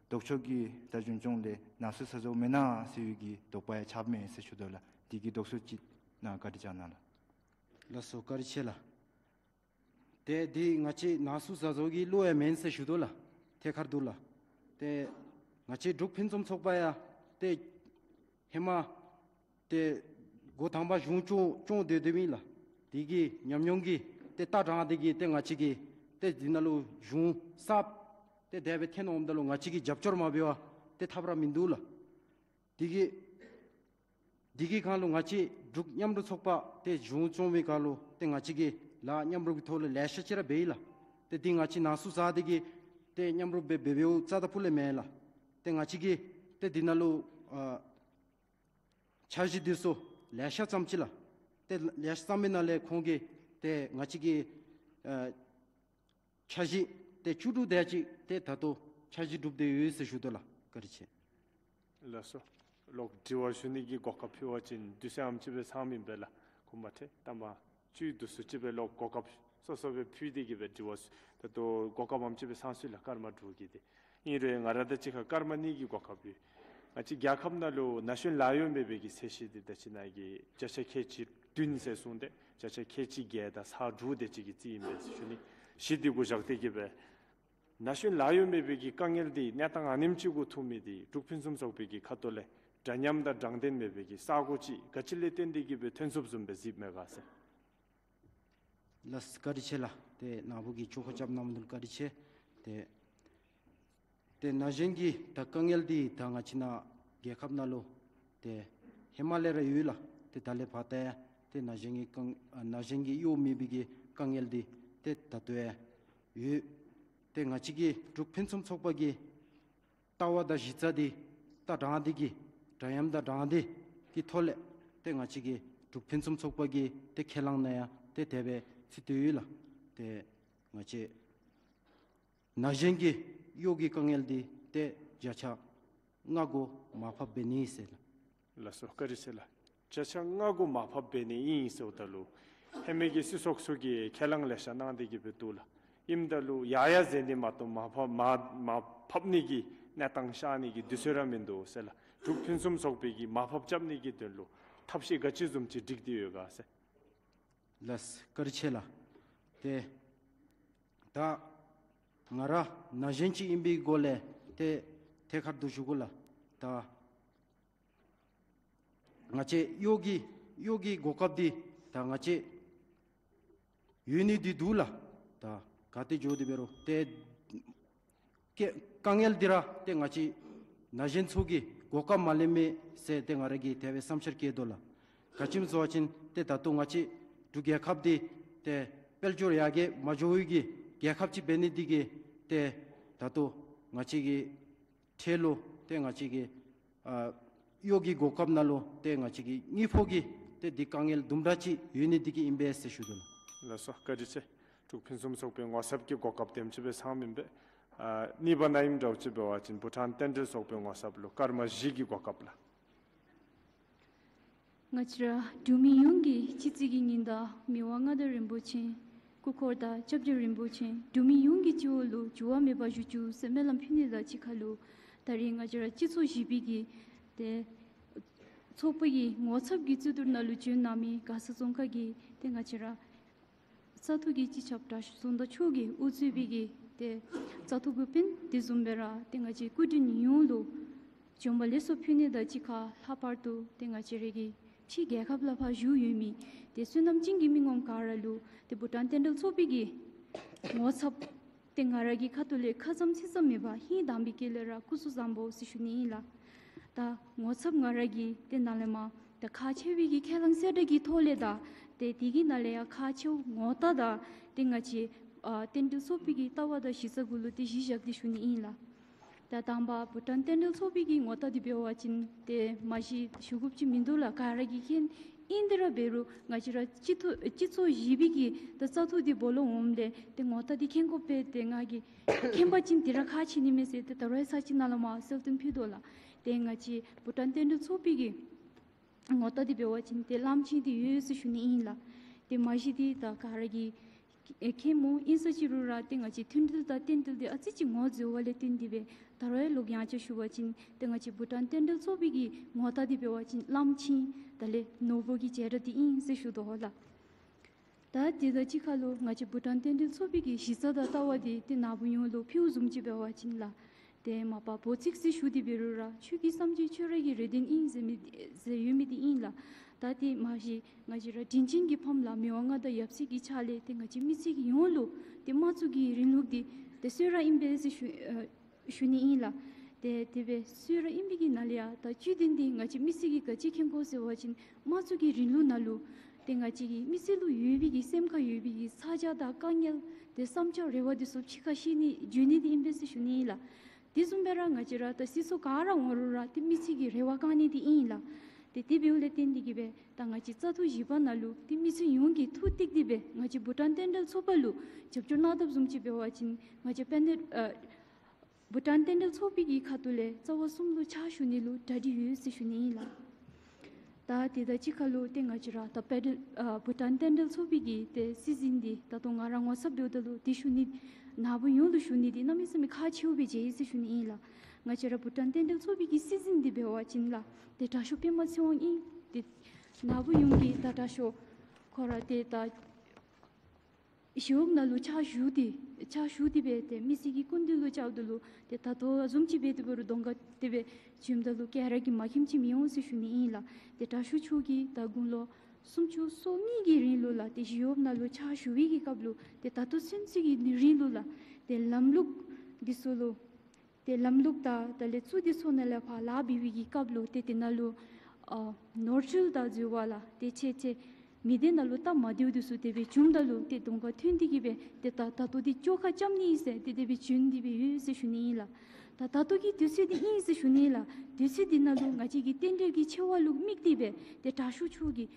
ལྡོག་ཕྱོགས་ཀྱི་ད་གཞུང་སྐྱོང་ལས་ནང་སུ་ཟ་ཟོ་མེན་ན་ཟེར་བའི་གི་དོགས་པ་ཡང་ཆགསཔ་མས་ཟེར་ཞུ་དོ་ལགས། དེ་གི་དོགས་ཟོན་ཅིག་གནང་བཀའ་དྲིན་བསྐྱང་གནང་ལགས། ལགས་སོ། བཀའ་དྲིན་ཆེ་ལགས། ཏེ་འདི་ང་བཅས་ནང་སུ་ཟ་ཟོ་གི་བློ་ཡང་མེན་ཟེར་ཞུ་དོ་ལགས། ཐད་ཀར་འདུག་ལགས། ཏེ་ང་བཅས་འབྲུག་ཕུན་སུམ་ཚོགས་པ་ཡང་ཏེ་ཧེ་མ་ཏེ་འགོ་དང་པ་གཞུང་སྐྱོང་སྐྱོང་སྡོད་སྡོདཔ་ཨིན་ལགས། དེ་གི་ཉམས་མྱོང་གི་ཏེ་ལྟ་སྟངས་དེ་གིས་ཏེ་ང་བཅས་ཀྱིས་ཏེ་འདི་ནང་ལུ་གཞུང་གསརཔ་ཏེ་དེ་སྦེ་འཐོན་འོངམ་ད་ལུ་ང་བཅས་ཀྱིས་རྒྱབ་སྐྱོར་མ་འབད་བར་ ཏེ་ཐབས་ར་མིན་འདུག་ལགས། དེ་གི་དེ་གི་སྒང་ལུ་ང་བཅས་འབྲུག་མཉམ་རུབ་ཚོགས་པ་ཏེ་གཞུང་སྐྱོང་བའི་སྒང་ལུ་ཏེ་ང་བཅས་ཀྱིས་ལཱ་མཉམ་རུབ་ཀྱི་ཐོག་ལུ་ལེ་ཤ་ཅིག་ར་འབད་ཡི་ལགས། ཏེ་འདི་ང་བཅས་ནང་སུ་ཟ་དེ་གིས་ཏེ་མཉམ་རུབ་འབད་འབདཝ་རྩ་དང་ཕུ་ལས་མེན་ལགས། ཏེ་ང་བཅས་ཀྱིས་ཏེ་འདི་ནང་ལུ་ཨ་འཆར་གཞི་འདི་ཚུ་ལེ་ཤ་བརྩམས་ཅི་ལགས། ཏེ་ལེ་ཤ་བརྩམས་པའི་ནང་ལས་ཁོང་གིས་ཏེ་ང་བཅས་ཀྱི་ཨ་འཆར་གཞི་ཏེ་བཅུ་དྲུག་དེ་ཅིག་ཏེ་ད་ལྟོ་འཆར་གཞི་གྲུབ་སྟེ་ཡོད་ཟེར་ཞུ་དོ་ལགས། བཀའ་དྲིན་ཆེ། ལགས་སོ། ལོག་དྲི་བ་ཞུ་ནི་གི་གོ་སྐབས་ཕུལ་བ་ཅིན་དུས་ཚོད་ཨམ་ཅིག་སྦེ་ཚང་མི་ཨིན་པས་ལགས། གོ་མ་ཐལ། ལྟ་མ་བཅུད་དུ་སུ་ཅིག་སྦེ་ལོག་གོ་སྐབས་སོ་སོ་སྦེ་ཕུལ་ཏེ་གི་སྦེ་དྲི་བ་ཞུ། ད་ལྟོ་གོ་སྐབས་ཨམ་ཅིག་སྦེ་ཚང་སོ་ཡི་ལགས། སྐར་མ་དྲུག་གི་དེ། ཨིན་རུང་ང་ར་དང་གཅིག་ཁར་སྐར་མ་གཉིས་ཀྱི་གོ་སྐབས་ཡོད། ང་བཅས་རྒྱལ་ཁབ་ནང་ལུ་ན་གཞོན་ལཱ་གཡོག་མེད་པའི་གི་ཚད་གཞི་འདི་ད་ཅི་ནཱ་གི་བརྒྱ་ཆ་ཁལ་གཅིག་བདུན་ཟེར་གསུངས་ཏེ་བརྒྱ་ཆ་ཁལ་གཅིག་བརྒྱད་དང་ཚག་དྲུག་དེ་ཅིག་གི་རྩིས་ཨིན་པས་ཟེར་ཞུ་ནི། གཞི་འདི་གུ་བཞག་སྟེ་གི་སྦེ་ན་གཞོན་ལཱ་གཡོག་མེད་པའི་གི་དཀའ་ངལ་འདི་གནས་སྟངས་ཨ་ནེམ་ཅིག་གུ་ཐུག་མི་འདི་འབྲུག་ཕུན་སུམ་ཚོགས་པའི་གི་ཁ་ཐུག་ལས་འདྲ་མཉམ་དང་དྲང་བདེན་མེད་པའི་གི་ས་གོ་ཅིག་ག་ཅི་ལས་བརྟེན་ཏེ་གི་སྦེ་ཐོན་ཚུགསཔ་བཟུམ་སྦེ་གཟིགསཔ་མས་ག་ཟེར། ལགས་བཀའ་དྲིན་ཆེ་ལགས། ཏེ་ནཱ་བུ་གིས་ཆོ་ག་རྐྱབ་གནང་མི་འདི་ལུ་བཀའ་དྲིན་ཆེ། ཏེ་ཏེ་ན་གཞོན་གྱི་ད་དཀའ་ངལ་འདི་ད་ང་བཅས་ནཱ་རྒྱལ་ཁབ་ནང་ལུ་ཏེ་ཧེ་མ་ལས་ར་ཡོད་ལགས། ཏེ་ད་ལས་ཕར་ད་ཡང་ཏེ་ན་གཞོན་གྱི་དཀའ་ཨ་ན་གཞོན་གྱི་གཡོག་མེད་པའི་གི་དཀའ་ངལ་འདི་ཏེ་ད་ལྟོ་ཡང་ཡོད། ཏེ་ང་བཅས་ཀྱི་འབྲུག་ཕུན་སུམ་ཚོགས་པ་གི་ལྟ་བ་དང་གཞི་རྩ་འདི་ད་དྲང་བདེན་གྱི་འདྲ་མཉམ་དང་དྲང་བདེན་གྱི་ཐོག་ལས་ཏེ་ང་བཅས་ཀྱི་འབྲུག་ཕུན་སུམ་ཚོགས་པ་གི་ཏེ་ཁས་བླངས་ནང་ཡང་ཏེ་དེ་སྦེ་ཚུད་དེ་ཡོད་ལགས། ཏེ་ང་བཅས་ན་གཞོན་གྱི་གཡོག་གི་དཀའ་ངལ་འདི་ཏེ་བརྒྱ་ཆ་ལྔ་གུ་མར་ཕབ་འབད་ནི་ཟེར་ལགས། ལགས་སོ་བཀའ་དྲིན་ཆེ་ལགས། བརྒྱ་ཆ་ལྔ་གུ་མར་ཕབ་འབད་ནི་ཨིན་ཟེརཝ་ད་ལུ་ཧེ་མའི་གི་སྲིད་ཚོགས་ཚུ་གིས་ཁས་བླངས་ལེ་ཤ་གནང་སྟེ་གི་སྦེ་འདུག་ལགས། ཨིནམ་ད་ལུ་ཡར་ཡར་འཛེགས་ནི་མ་གཏོགས་མར་ཕབ་མར་མར་ཕབ་ནི་གི་གནས་སྟངས་ཤར་ནི་གི་དུས་ཚོད་ར་མིན་འདུག་ཟེར་ལགས། འབྲུག་ཕུན་སུམ་ཚོགས་པའི་གི་མར་ཕབ་རྐྱབ་ནི་གི་དོན་ལུ་ཐབས་ཤེས་ག་ཅི་བཟུམ་ཅིག་སྒྲིག་སྟེ་ཡོད་ག་ཟེར། ལགས་བཀའ་དྲིན་ཆེ་ལགས། ཏེ་ད་ང་ར་ན་གཞོན་ཅིག་ཨིན་པའི་སྒོ་ལས་ཏེ་ཐད་ཀར་དུ་ཞུ་དགོ་ལགས། ད་ང་བཅས་གཡོག་གི་གཡོག་གི་གོ་སྐབས་འདི་ད་ང་བཅས་ཡོད་ནི་འདི་འདུག་ལགས། ད་ག་ཏེ་འགྱོ་དེ་འབད་རུང་ཏེ་དཀའ་དཀའ་ངལ་འདི་ར་ཏེ་ང་བཅས་ན་གཞོན་ཚུ་གིས་གོ་སྐབས་མ་ལེན་མས་ཟེར་ཏེ་ང་ར་གིས་དེ་སྦེ་བསམ་འཆར་བསྐྱེད་དོ་ལགས། ག་ཅི་སྨོ་ཟེར་བ་ཅིན་ཏེ་ད་ལྟོ་ང་བཅས་འབྲུག་རྒྱལ་ཁབ་འདི་ཏེ་དཔལ་འབྱོར་ཡར་རྒྱས་མ་འགྱོ་བའི་གི་རྒྱལ་ཁབ་ཅིག་འབད་ནི་འདི་གིས་ཏེ་ད་ལྟོ་ང་བཅས་ཀྱི་ཁྲལ་ལུ་ཏེ་ང་བཅས་ཀྱི་ཨ་གཡོག་གི་གོ་སྐབས་ནང་ལུ་ཏེ་ང་བཅས་ཀྱི་དངུལ་ཕོགས་ཀྱི་ཏེ་འདི་དཀའ་ངལ་དུམ་གྲ་ཅིག་ཡོད་ནི་འདི་གིས་ཨིན་པས་ཟེར་ཞུ་དོ་ལགས། ལགས་སོ་བཀའ་དྲིན་ཆེ། འབྲུག་ཕུན་སུམ་ཚོགས་པའི་ངོ་ཚབ་ཀྱི་གོ་སྐབས་དེམ་ཅིག་སྦེ་ཚང་མི་ཨིན་པས། ཨ་གཉིས་པ་ནང་ཨིནམ་འདྲཝ་ཅིག་འབད་བ་ཅིན་བྷུ་ཊཱན་རྟེན་འབྲེལ་ཚོགས་པའི་ངོ་ཚབ་ལུ་སྐར་མ་བཞི་གི་གོ་སྐབས་ལགས། ང་བཅས་ར་འབྲུག་མི་ཡོངས་ཀྱི་སྤྱི་གཙུག་གི་ཉི་ཟླ་མི་དབང་མངའ་བདག་རིན་པོ་ཆེ་སྐུ་འཁོར་དང་སྐྱབས་རྗེ་རིན་པོ་ཆེ་འབྲུག་མི་ཡོངས་ཀྱི་སྤྱི་བོ་ལུ་འགྱུར་བ་མེད་པར་བཞུགས་བཅུག་ཟེར་སྨོན་ལམ་ཕུལ་ནི་དང་གཅིག་ཁར་ལུ་ད་རེས་ང་བཅས་ར་སྤྱི་ཚོགས་བཞི་པའི་གི་ཏེ་ཚོགས་པ་གི་ངོ་ཚབ་ཀྱི་རྩོད་བསྡུར་ནང་ལུ་བྱོན་གནང་མི་མགར་ས་རྫོང་ཁག་གི་ཏེ་ང་བཅས་ར་བཙག་འཐུ་གི་སྤྱི་ཁྱབ་དྲག་ཤོས་ཟམ་གདོང་མཆོག་གིས་དབུ་གཙོས་པའི་གི་ཏེ་བཙག་འཐུ་འགོ་དཔོན་དེ་བཟུམ་སྦེ་ར་ཏེ་ང་བཅས་སྐུ་མགྲོན་ཡོངས་ལུ་བྱོན་པ་ལེགས་སོ་ཕུལ་ནི་དང་གཅིག་ཁར་ལྷག་པར་དུ་ཏེ་ང་བཅས་ར་གི་ཕྱི་རྒྱལ་ཁབ་ལུ་ཕར་བཞུགས་ཡོད་མི་ཏེ་བསོད་ནམས་ཅན་གྱི་མི་ངོམ་ག་ར་ལུ་ཏེ་བྷུ་ཊཱན་རྟེན་འབྲེལ་ཚོགས་པའི་གི་ངོ་ཚབ་ཏེ་ང་ར་གི་ཁ་ཐུག་ལས་ཁ་ཙམ་ཚིག་ཙམ་མེད་པར་ཧིང་དྭངས་པའི་དཀྱིལ་ལས་ར་སྐུ་གཟུགས་བཟང་པོ་ཟེར་ཞུ་ནི་ཨིན་ལགས། ད་ངོ་ཚབ་ང་ར་གིས་ཏེ་ནཱ་ལས་མར་ད་ཁག་ཆེ་བའི་གི་ཁས་བླངས་གསལ་བསྒྲགས་ཀྱི་ཐོག་ལས་དང་ཏེ་དེ་གི་ནང་ལས་ཡང་ཁག་ཆེཝ་ངོ་རྟགས་དང་ཏེ་ང་བཅས་ཨ་རྟེན་འབྲེལ་ཚོགས་པའི་གི་ལྟ་བ་དང་གཞི་རྩ་གུ་ལུ་ཏེ་གཞི་བཞག་སྟེ་ཞུ་ནི་ཨིན་ལགས། ད་དང་པ་བྷུ་ཊཱན་རྟེན་འབྲེལ་ཚོགས་པའི་གི་ངོ་རྟགས་འདི་འབད་བ་ཅིན་ཏེ་མ་གཞི་ཞུ་དགོཔ་ཅིག་མིན་འདུག་ལགས། ག་ར་གིས་མཁྱེན། ཨིན་ཏེ་ར་འབད་རུང་ང་བཅས་ར་སྤྱི་ཚོགས་སྤྱི་ཚོགས་བཞི་པའི་གི་ད་བཙག་འཐུ་འདི་སྦོ་ལོགས་འོངམ་ལས་ཏེ་ངོ་རྟགས་འདི་མཁྱེན་དགོ་པས། ཏེ་ང་གིས་མཁྱེན་པ་ཅིན་འདི་ར་ཁག་ཆེ་ནི་མས་ཟེར་ཏེ་ད་རུང་ཚར་གཅིག་ནཱ་ལས་མར་གསལ་སྟོན་ཕུལ་དོ་ལགས། ཏེ་ང་བཅས་བྷུ་ཊཱན་རྟེན་འབྲེལ་ཚོགས་པའི་གི་ངོ་རྟགས་འདི་འབད་བ་ཅིན་ཏེ་ལམ་ཆེན་འདི་ཡོད་ཟེར་ཞུ་ནི་ཨིན་ལགས། ཏེ་མ་གཞི་འདི་ད་ག་ར་གིས་ཨེ་མཁྱེན་སྨོ། ཨིན་ས་ཅི་རུང་ར་ཏེ་ང་བཅས་མཐུན་སྒྲིལ་དང་བསྟུན་སྒྲིལ་འདི་ཨ་ཙི་ཅིག་ངོ་འཛོལ་བ་ལས་བརྟེན་ཏེ་སྦེ་ད་རུང་ཡང་ལོག་ཡང་ཅིན་ཞུ་བ་ཅིན་ཏེ་ང་བཅས་བྷུ་ཊཱན་རྟེན་འབྲེལ་ཚོགས་པའི་གི་ངོ་རྟགས་འདི་འབད་བ་ཅིན་ལམ་ཆེན་དང་ལས་ནོར་བུ་གི་བྱེ་བྲག་འདི་ཨིན་ཟེར་ཞུ་དོ་ལགས། ད་དེ་དང་གཅིག་ཁར་ལུ་ང་བཅས་བྷུ་ཊཱན་རྟེན་འབྲེལ་ཚོགས་པའི་གི་གཞི་རྩ་དང་ལྟ་བ་འདི་ཏེ་ནཱ་བུ་ཡོངས་ལུ་ཕུལཝ་བཟུམ་ཅིག་འབད་བ་ཅིན་ལགས། ཏེ་མ་པ་འབོ་ཚིག་ཟེར་ཞུ་སྟེ་འབད་རུང་ར་ཆོས་ཀྱི་སེམས་ཅན་ཁྱོད་ར་གི་རེ་འདུན་ཨིན་ཟེར་མི་ཟེར་ཡོད་མི་འདི་ཨིན་ལགས། ད་ཏེ་མ་གཞི་ང་བཅས་ར་དྲིན་ཅན་གྱི་ཕམ་ལགས་མི་དབང་མངའ་བདག་ཡབ་སྲས་ཀྱི་ཕྱག་ལས་ཏེ་ང་བཅས་མི་སེར་གྱི་ཡོངས་ལུ་ཏེ་དམངས་གཙོ་གི་རིང་ལུགས་འདི་ཏེ་གསོལ་རས་ཨིན་པས་ཟེར་ཞུ་ཨ་ཞུ་ནི་ཨིན་ལགས། ཏེ་དེ་སྦེ་སུ་ར་ཨིན་པའི་གི་ནང་ལས་ཡང་ད་བཅུད་ལྡན་འདི་ང་བཅས་མི་སེར་གྱིས་ག་ཅི་མཁྱེན་དགོ་ཟེར་བ་ཅིན་དམངས་གཙོ་གི་རིང་ལུགས་ནང་ལུ་ཏེ་ང་བཅས་ཀྱི་མི་སེར་ལུ་ཡོད་པའི་གི་སེམས་ཁར་ཡོད་པའི་གི་ཚ་གྱང་དང་དཀའ་ངལ་ཏེ་བསམ་འཆར་རེ་བ་འདི་ཚུ་ཕྱི་ཁར་བཤད་ནི་བརྗོད་ནི་འདི་ཨིན་པས་ཟེར་ཞུ་ནི་ཨིན་ལགས། དེ་བཟུམ་སྦེ་ར་ང་བཅས་ར་ད་སྲིད་ཚོགས་ག་ར་འོང་རུང་ར་ཏེ་མི་སེར་གྱི་རེ་བ་བསྐང་ནི་འདི་ཨིན་ལགས། ཏེ་དེ་འབདཝ་ལས་བརྟེན་ཏེ་གིས་སྦེ་ད་ང་བཅས་རྩ་འཐུས་བཞི་པ་ནང་ལུ་ཏེ་མི་སེར་ཡོངས་ཀྱིས་ཐུགས་གཏད་དེ་སྦེ་ང་བཅས་བྷུ་ཊཱན་རྟེན་འབྲེལ་ཚོགས་པ་ལུ་རྒྱབ་སྐྱོར་གནང་དཔ་བཟུམ་ཅིག་འབད་བ་ཅིན་ང་བཅས་བྷུ་ཊཱན་རྟེན་ཨ་བྷུ་ཊཱན་རྟེན་འབྲེལ་ཚོགས་པའི་གི་ཁ་ཐུག་ལས་རྩ་བ་གསུམ་ལུ་ཕྱག་ཞུ་ནི་ལུ་གྲ་སྒྲིག་ཡོད་ཟེར་ཞུ་ནི་ཨིན་ལགས། ད་དེ་དང་གཅིག་ཁར་ལུ་ཏེ་ང་བཅས་ར་ད་བྷུ་ཊཱན་ཨ་བྷུ་ཊཱན་རྟེན་འབྲེལ་ཚོགས་པའི་གི་ཏེ་སྲིད་འཛིན་འདི་ད་ལྟོ་ང་ར་ངོ་ཚབ་འབདཝ་ད་ལུ་ཏེ་ཞུ་ནི་ནཱ་བུ་ཡོངས་ལུ་ཞུ་ནི་འདི་གནམ་མེད་ས་མེད་ཁག་ཆེཝ་སྦེ་མཇལ་ཡི་ཟེར་ཞུ་ནི་ཨིན་ལགས། ང་བཅས་ར་བྷུ་ཊཱན་རྟེན་འབྲེལ་ཚོགས་པའི་གི་སྲིད་འཛིན་འདི་འབད་བ་ཅིན་ལགས་ཏེ་དྲག་ཤོས་པདྨ་ཚེ་དབང་ཨིན། ཏེ་ནཱ་བུ་ཡོངས་ཀྱིས་ད་དྲག་ཤོས་ཁོ་ར་ཏེ་ད་ཞི་གཡོགཔ་ནང་ལུ་ཕྱག་ཞུ་སྟེ་ཕྱག་ཞུ་སྟེ་སྦེ་ཏེ་མི་སེར་གྱི་སྐུ་མདུན་ལུ་བཅརཝ་ད་ལུ་ཏེ་ད་ལྟོ་བཟུམ་ཅིག་འབད་དེ་འབད་རུང་གདོང་ཁར་དེ་སྦེ་བྱོནམ་ད་ལུ་ག་ར་གིས་མ་མཁྱེནམ་ཅིག་མི་འོང་ཟེར་ཞུ་ནི་ཨིན་ལགས། ཏེ་དྲག་ཤོས་མཆོག་གིས་ད་དགུང་ལོ་སུམ་ཅུ་སོ་གཉིས་ཀྱི་རིང་ལུ་ལགས་ཏེ་ཞི་གཡོགཔ་ནང་ལུ་ཕྱག་ཞུ་བའི་གི་སྐབས་ལུ་ཏེ་ད་ལྟོ་ཚུན་ཚོད་ཀྱི་རིང་ལུ་ལགས་ཏེ་ལམ་ལུགས་འདི་ཚུ་ལུ་ཏེ་ལམ་ལུགས་དང་ད་ལས་ཚུ་འདི་ཚུ་ནང་ལས་ཕར་ལཱ་འབད་བའི་གི་སྐབས་ལུ་ཏེ་དེ་ནང་ལུ་ཨ་ནོར་འཁྲུལ་དང་འཛོལ་བ་ལགས་ཏེ་ཆེ་ཆེ་མི་སྡེ་ནང་ལུ་སྟབས་མ་བདེཝ་འདི་ཚུ་དེ་སྦེ་བྱུངམ་ད་ལུ་ཏེ་གདོང་ཁར་ཐོན་ཏེ་གིས་སྦེ་ཏེ་ད་ད་ལྟོ་འདི་བཅོ་ཁ་རྐྱབ་ནི་ཨིན་ཟེར་ཏེ་དེ་སྦེ་བྱོན་ཏེ་སྦེ་ཡོད་ཟེར་ཞུ་ནི་ཨིན་ལགས། ད་ད་ལྟོ་གི་དུས་ཚོད་འདི་ཨིན་ཟེར་ཞུ་ནི་ཨིན་ལགས། དུས་ཚོད་འདི་ནང་ལུ་ང་བཅས་ཀྱི་རྟེན་འབྲེལ་གྱི་ཆེ་བ་ལུ་དམིགས་ཏེ་སྦེ་ཏེ་དྲག་ཤོས་མཆོག་གིས་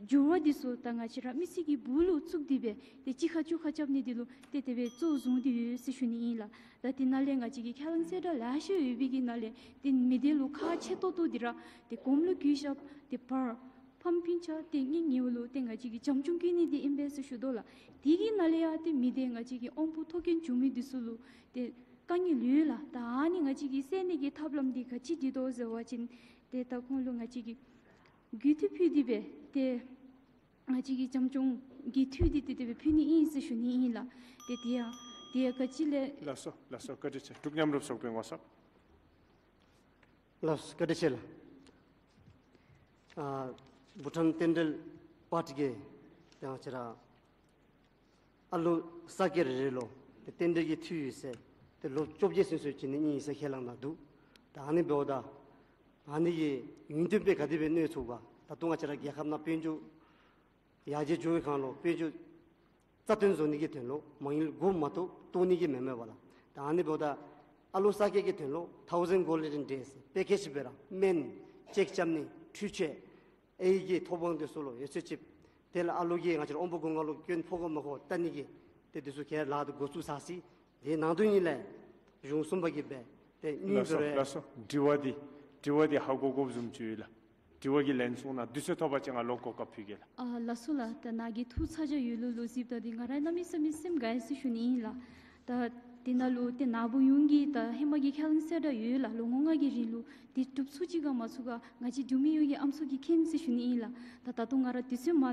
འགྱུར་བ་འདི་ཚུ་ད་ང་བཅས་ར་མི་སེར་གྱི་སྦུག་ལུ་བཙུགས་ཏེ་སྦེ་ཏེ་གཅིག་ཁར་བཅོ་ཁ་རྐྱབ་ནི་འདི་ལུ་ཏེ་དེ་སྦེ་གཙོ་བཟུང་སྟེ་ཡོད་ཟེར་ཞུ་ནི་ཨིན་ལགས། ད་དེ་ནང་ལས་ང་བཅས་ཀྱི་ཁས་བླངས་གསལ་བསྒྲགས་ལེ་ཤ་ཡོད་པའི་གི་ནང་ལས་ཏེ་མི་སྡེ་ལུ་ཁག་ཆེ་ཏོག་ཏོ་འདི་ར་ཏེ་གོམ་ལུ་གུ་ཞབས་ཏེ་བར་ཕམ་སྤུན་ཆ་ཏེ་གཉེན་ཉེཝ་ལུ་ཏེ་ང་བཅས་ཀྱིས་བྱམས་སྐྱོང་བསྐྱོན་ནི་འདི་ཨིན་པས་ཟེར་ཞུ་དོ་ལགས། དེ་གི་ནང་ལས་ཡང་ཏེ་མི་སྡེ་ང་བཅས་ཀྱི་དབང་པོ་ཐོབ་མཁན་བྱུང་མི་འདི་ཚུ་ལུ་ཏེ་དཀའ་ངལ་ཡོད་ལགས། ད་ཨ་ནི་ང་བཅས་ཀྱིས་སེལ་ནི་གི་ཐབས་ལམ་འདི་ག་ཅི་འདི་དོ་ཟེར་བ་ཅིན་ཏེ་ད་ཁོང་ལུ་ང་བཅས་ཀྱིས་གུས་འདུད་ཕུལ་ཏེ་སྦེ་ཏེ་ང་བཅས་ཀྱིས་བྱམས་སྐྱོང་གི་འཐུས་འདི་ཏེ་དེ་སྦེ་ཕུལ་ནི་ཨིན་ཟེར་ཞུ་ནི་ཨིན་ལགས། ཏེ་དེ་ཡང་དེ་ཡང་ག་ཅི་ལས། ལགས་སོ་ལགས་སོ། བཀའ་དྲིན་ཆེ། འབྲུག་མཉམ་རུབ་ཚོགས་པའི་ངོ་ཚབ། ལགས་སོ་བཀའ་དྲིན་ཆེ་ལགས། ཨ་བྷུ་ཊཱན་རྟེན་འབྲེལ་པར་ཊི་གིས་ཏེ་ང་བཅས་ར་ཨ་ལོ་ས་ཀྱད་རེ་རེ་ལུ་ཏེ་རྟེན་འབྲེལ་གྱི་འཐུས་ཡོད་ཟེར་ཏེ་ལོ་བཅོ་བརྒྱད་ཚུན་ཚོད་བྱིན་ནི་ཨིན་ཟེར་ཁས་བླངས་གནང་འདུག། ད་ཨ་ནི་འབདཝ་ད་ཨ་ནི་གི་ཡུན་བརྟན་སྦེ་ག་དེ་སྦེ་གནས་ཚུགས་པ། ད་ལྟོ་ང་བཅས་ར་རྒྱལ་ཁབ་ནང་དཔལ་འབྱོར་ཡར་རྒྱས་འགྱོ་བའི་སྒང་ལུ་དཔལ་འབྱོར་རྩ་བརྟན་བཟོ་ནི་གི་དོན་ལུ་མ་དངུལ་དགོ་མ་ཐོབ་བཏོན་ནི་གི་མེན་མས་པ་ལགས། ད་ཨ་ནི་འབདཝ་ད་ཨ་ལོ་ས་ཀྱད་ཀྱི་དོན་ལུ་ཐའུ་ཟེན་གོལ་ཌེན་ཌེ་ཟེར་པེ་ཀེཇ་སྦེ་ར་སྨན་ཅེཀ་རྐྱབ་ནི་འཕྲུལ་ཆས་ཨའི་གི་ཐོབ་དབང་འདི་ཚུ་ལུ་ཡོད་ཚད་ཅིག་དེ་ལས་ཨ་ལོ་གིས་ང་བཅས་ར་དབང་པོ་སྒོ་ལྔ་ལུ་སྐྱོན་ཕོག་ག་མ་ཕོག་བལྟ་ནི་གི་ཏེ་འདི་ཚུ་ག་ར་ལཱ་འདི་འགོ་བཙུགས་ཚར་ཅི། དེ་ནང་དོན་ཨིན་ལགས། གཞུང་གསུམ་པ་གིས་སྦེ་ཏེ་སྙིང་ལགས་སོ་དོ་རེ། ལགས་སོ། དྲི་བ་འདི་དྲི་བ་འདི་ཧ་གོ་དགོཔ་བཟུམ་ཅིག་ཡོད་ལགས། དྲི་བ་གི་ལན་གསུང་གནང་། དུས་ཚོད་ཐོབ་པ་ཅིན་ང་ལོག་གོ་སྐབས་ཕུལ་གེ་ལགས། ཨ་ལགས་སོ་ལགས། ད་ནཱ་གིས་ཐུགས་ཚ་གྱང་ཡོད་ལུགས་ལུ་གཟིགསཔ་ད་འདི་ང་ར་གནམ་མེད་ས་མེད་སེམས་དགའ་ཡི་ཟེར་ཞུ་ནི་ཨིན་ལགས། ད་དེ་ནང་ལུ་ཏེ་ནཱ་བུ་ཡོངས་ཀྱིས་ད་ཧེ་མ་གི་ཁས་བླངས་གསལ་བསྒྲགས་ཡོད་ལགས། ལོ་ངོ་ལྔ་གི་རིང་ལུ་དེ་འགྲུབ་ཚུགས་ཅི་ག་མ་ཚུགས་ག་ང་བཅས་འབྲུག་མི་ཡོངས་ཀྱི་ཨམ་སྲུ་གིས་མཁྱེན་ཟེར་ཞུ་ནི་ཨིན་ལགས། ད་ད་ལྟོ་ང་ར་དུས་ཚོད་མ་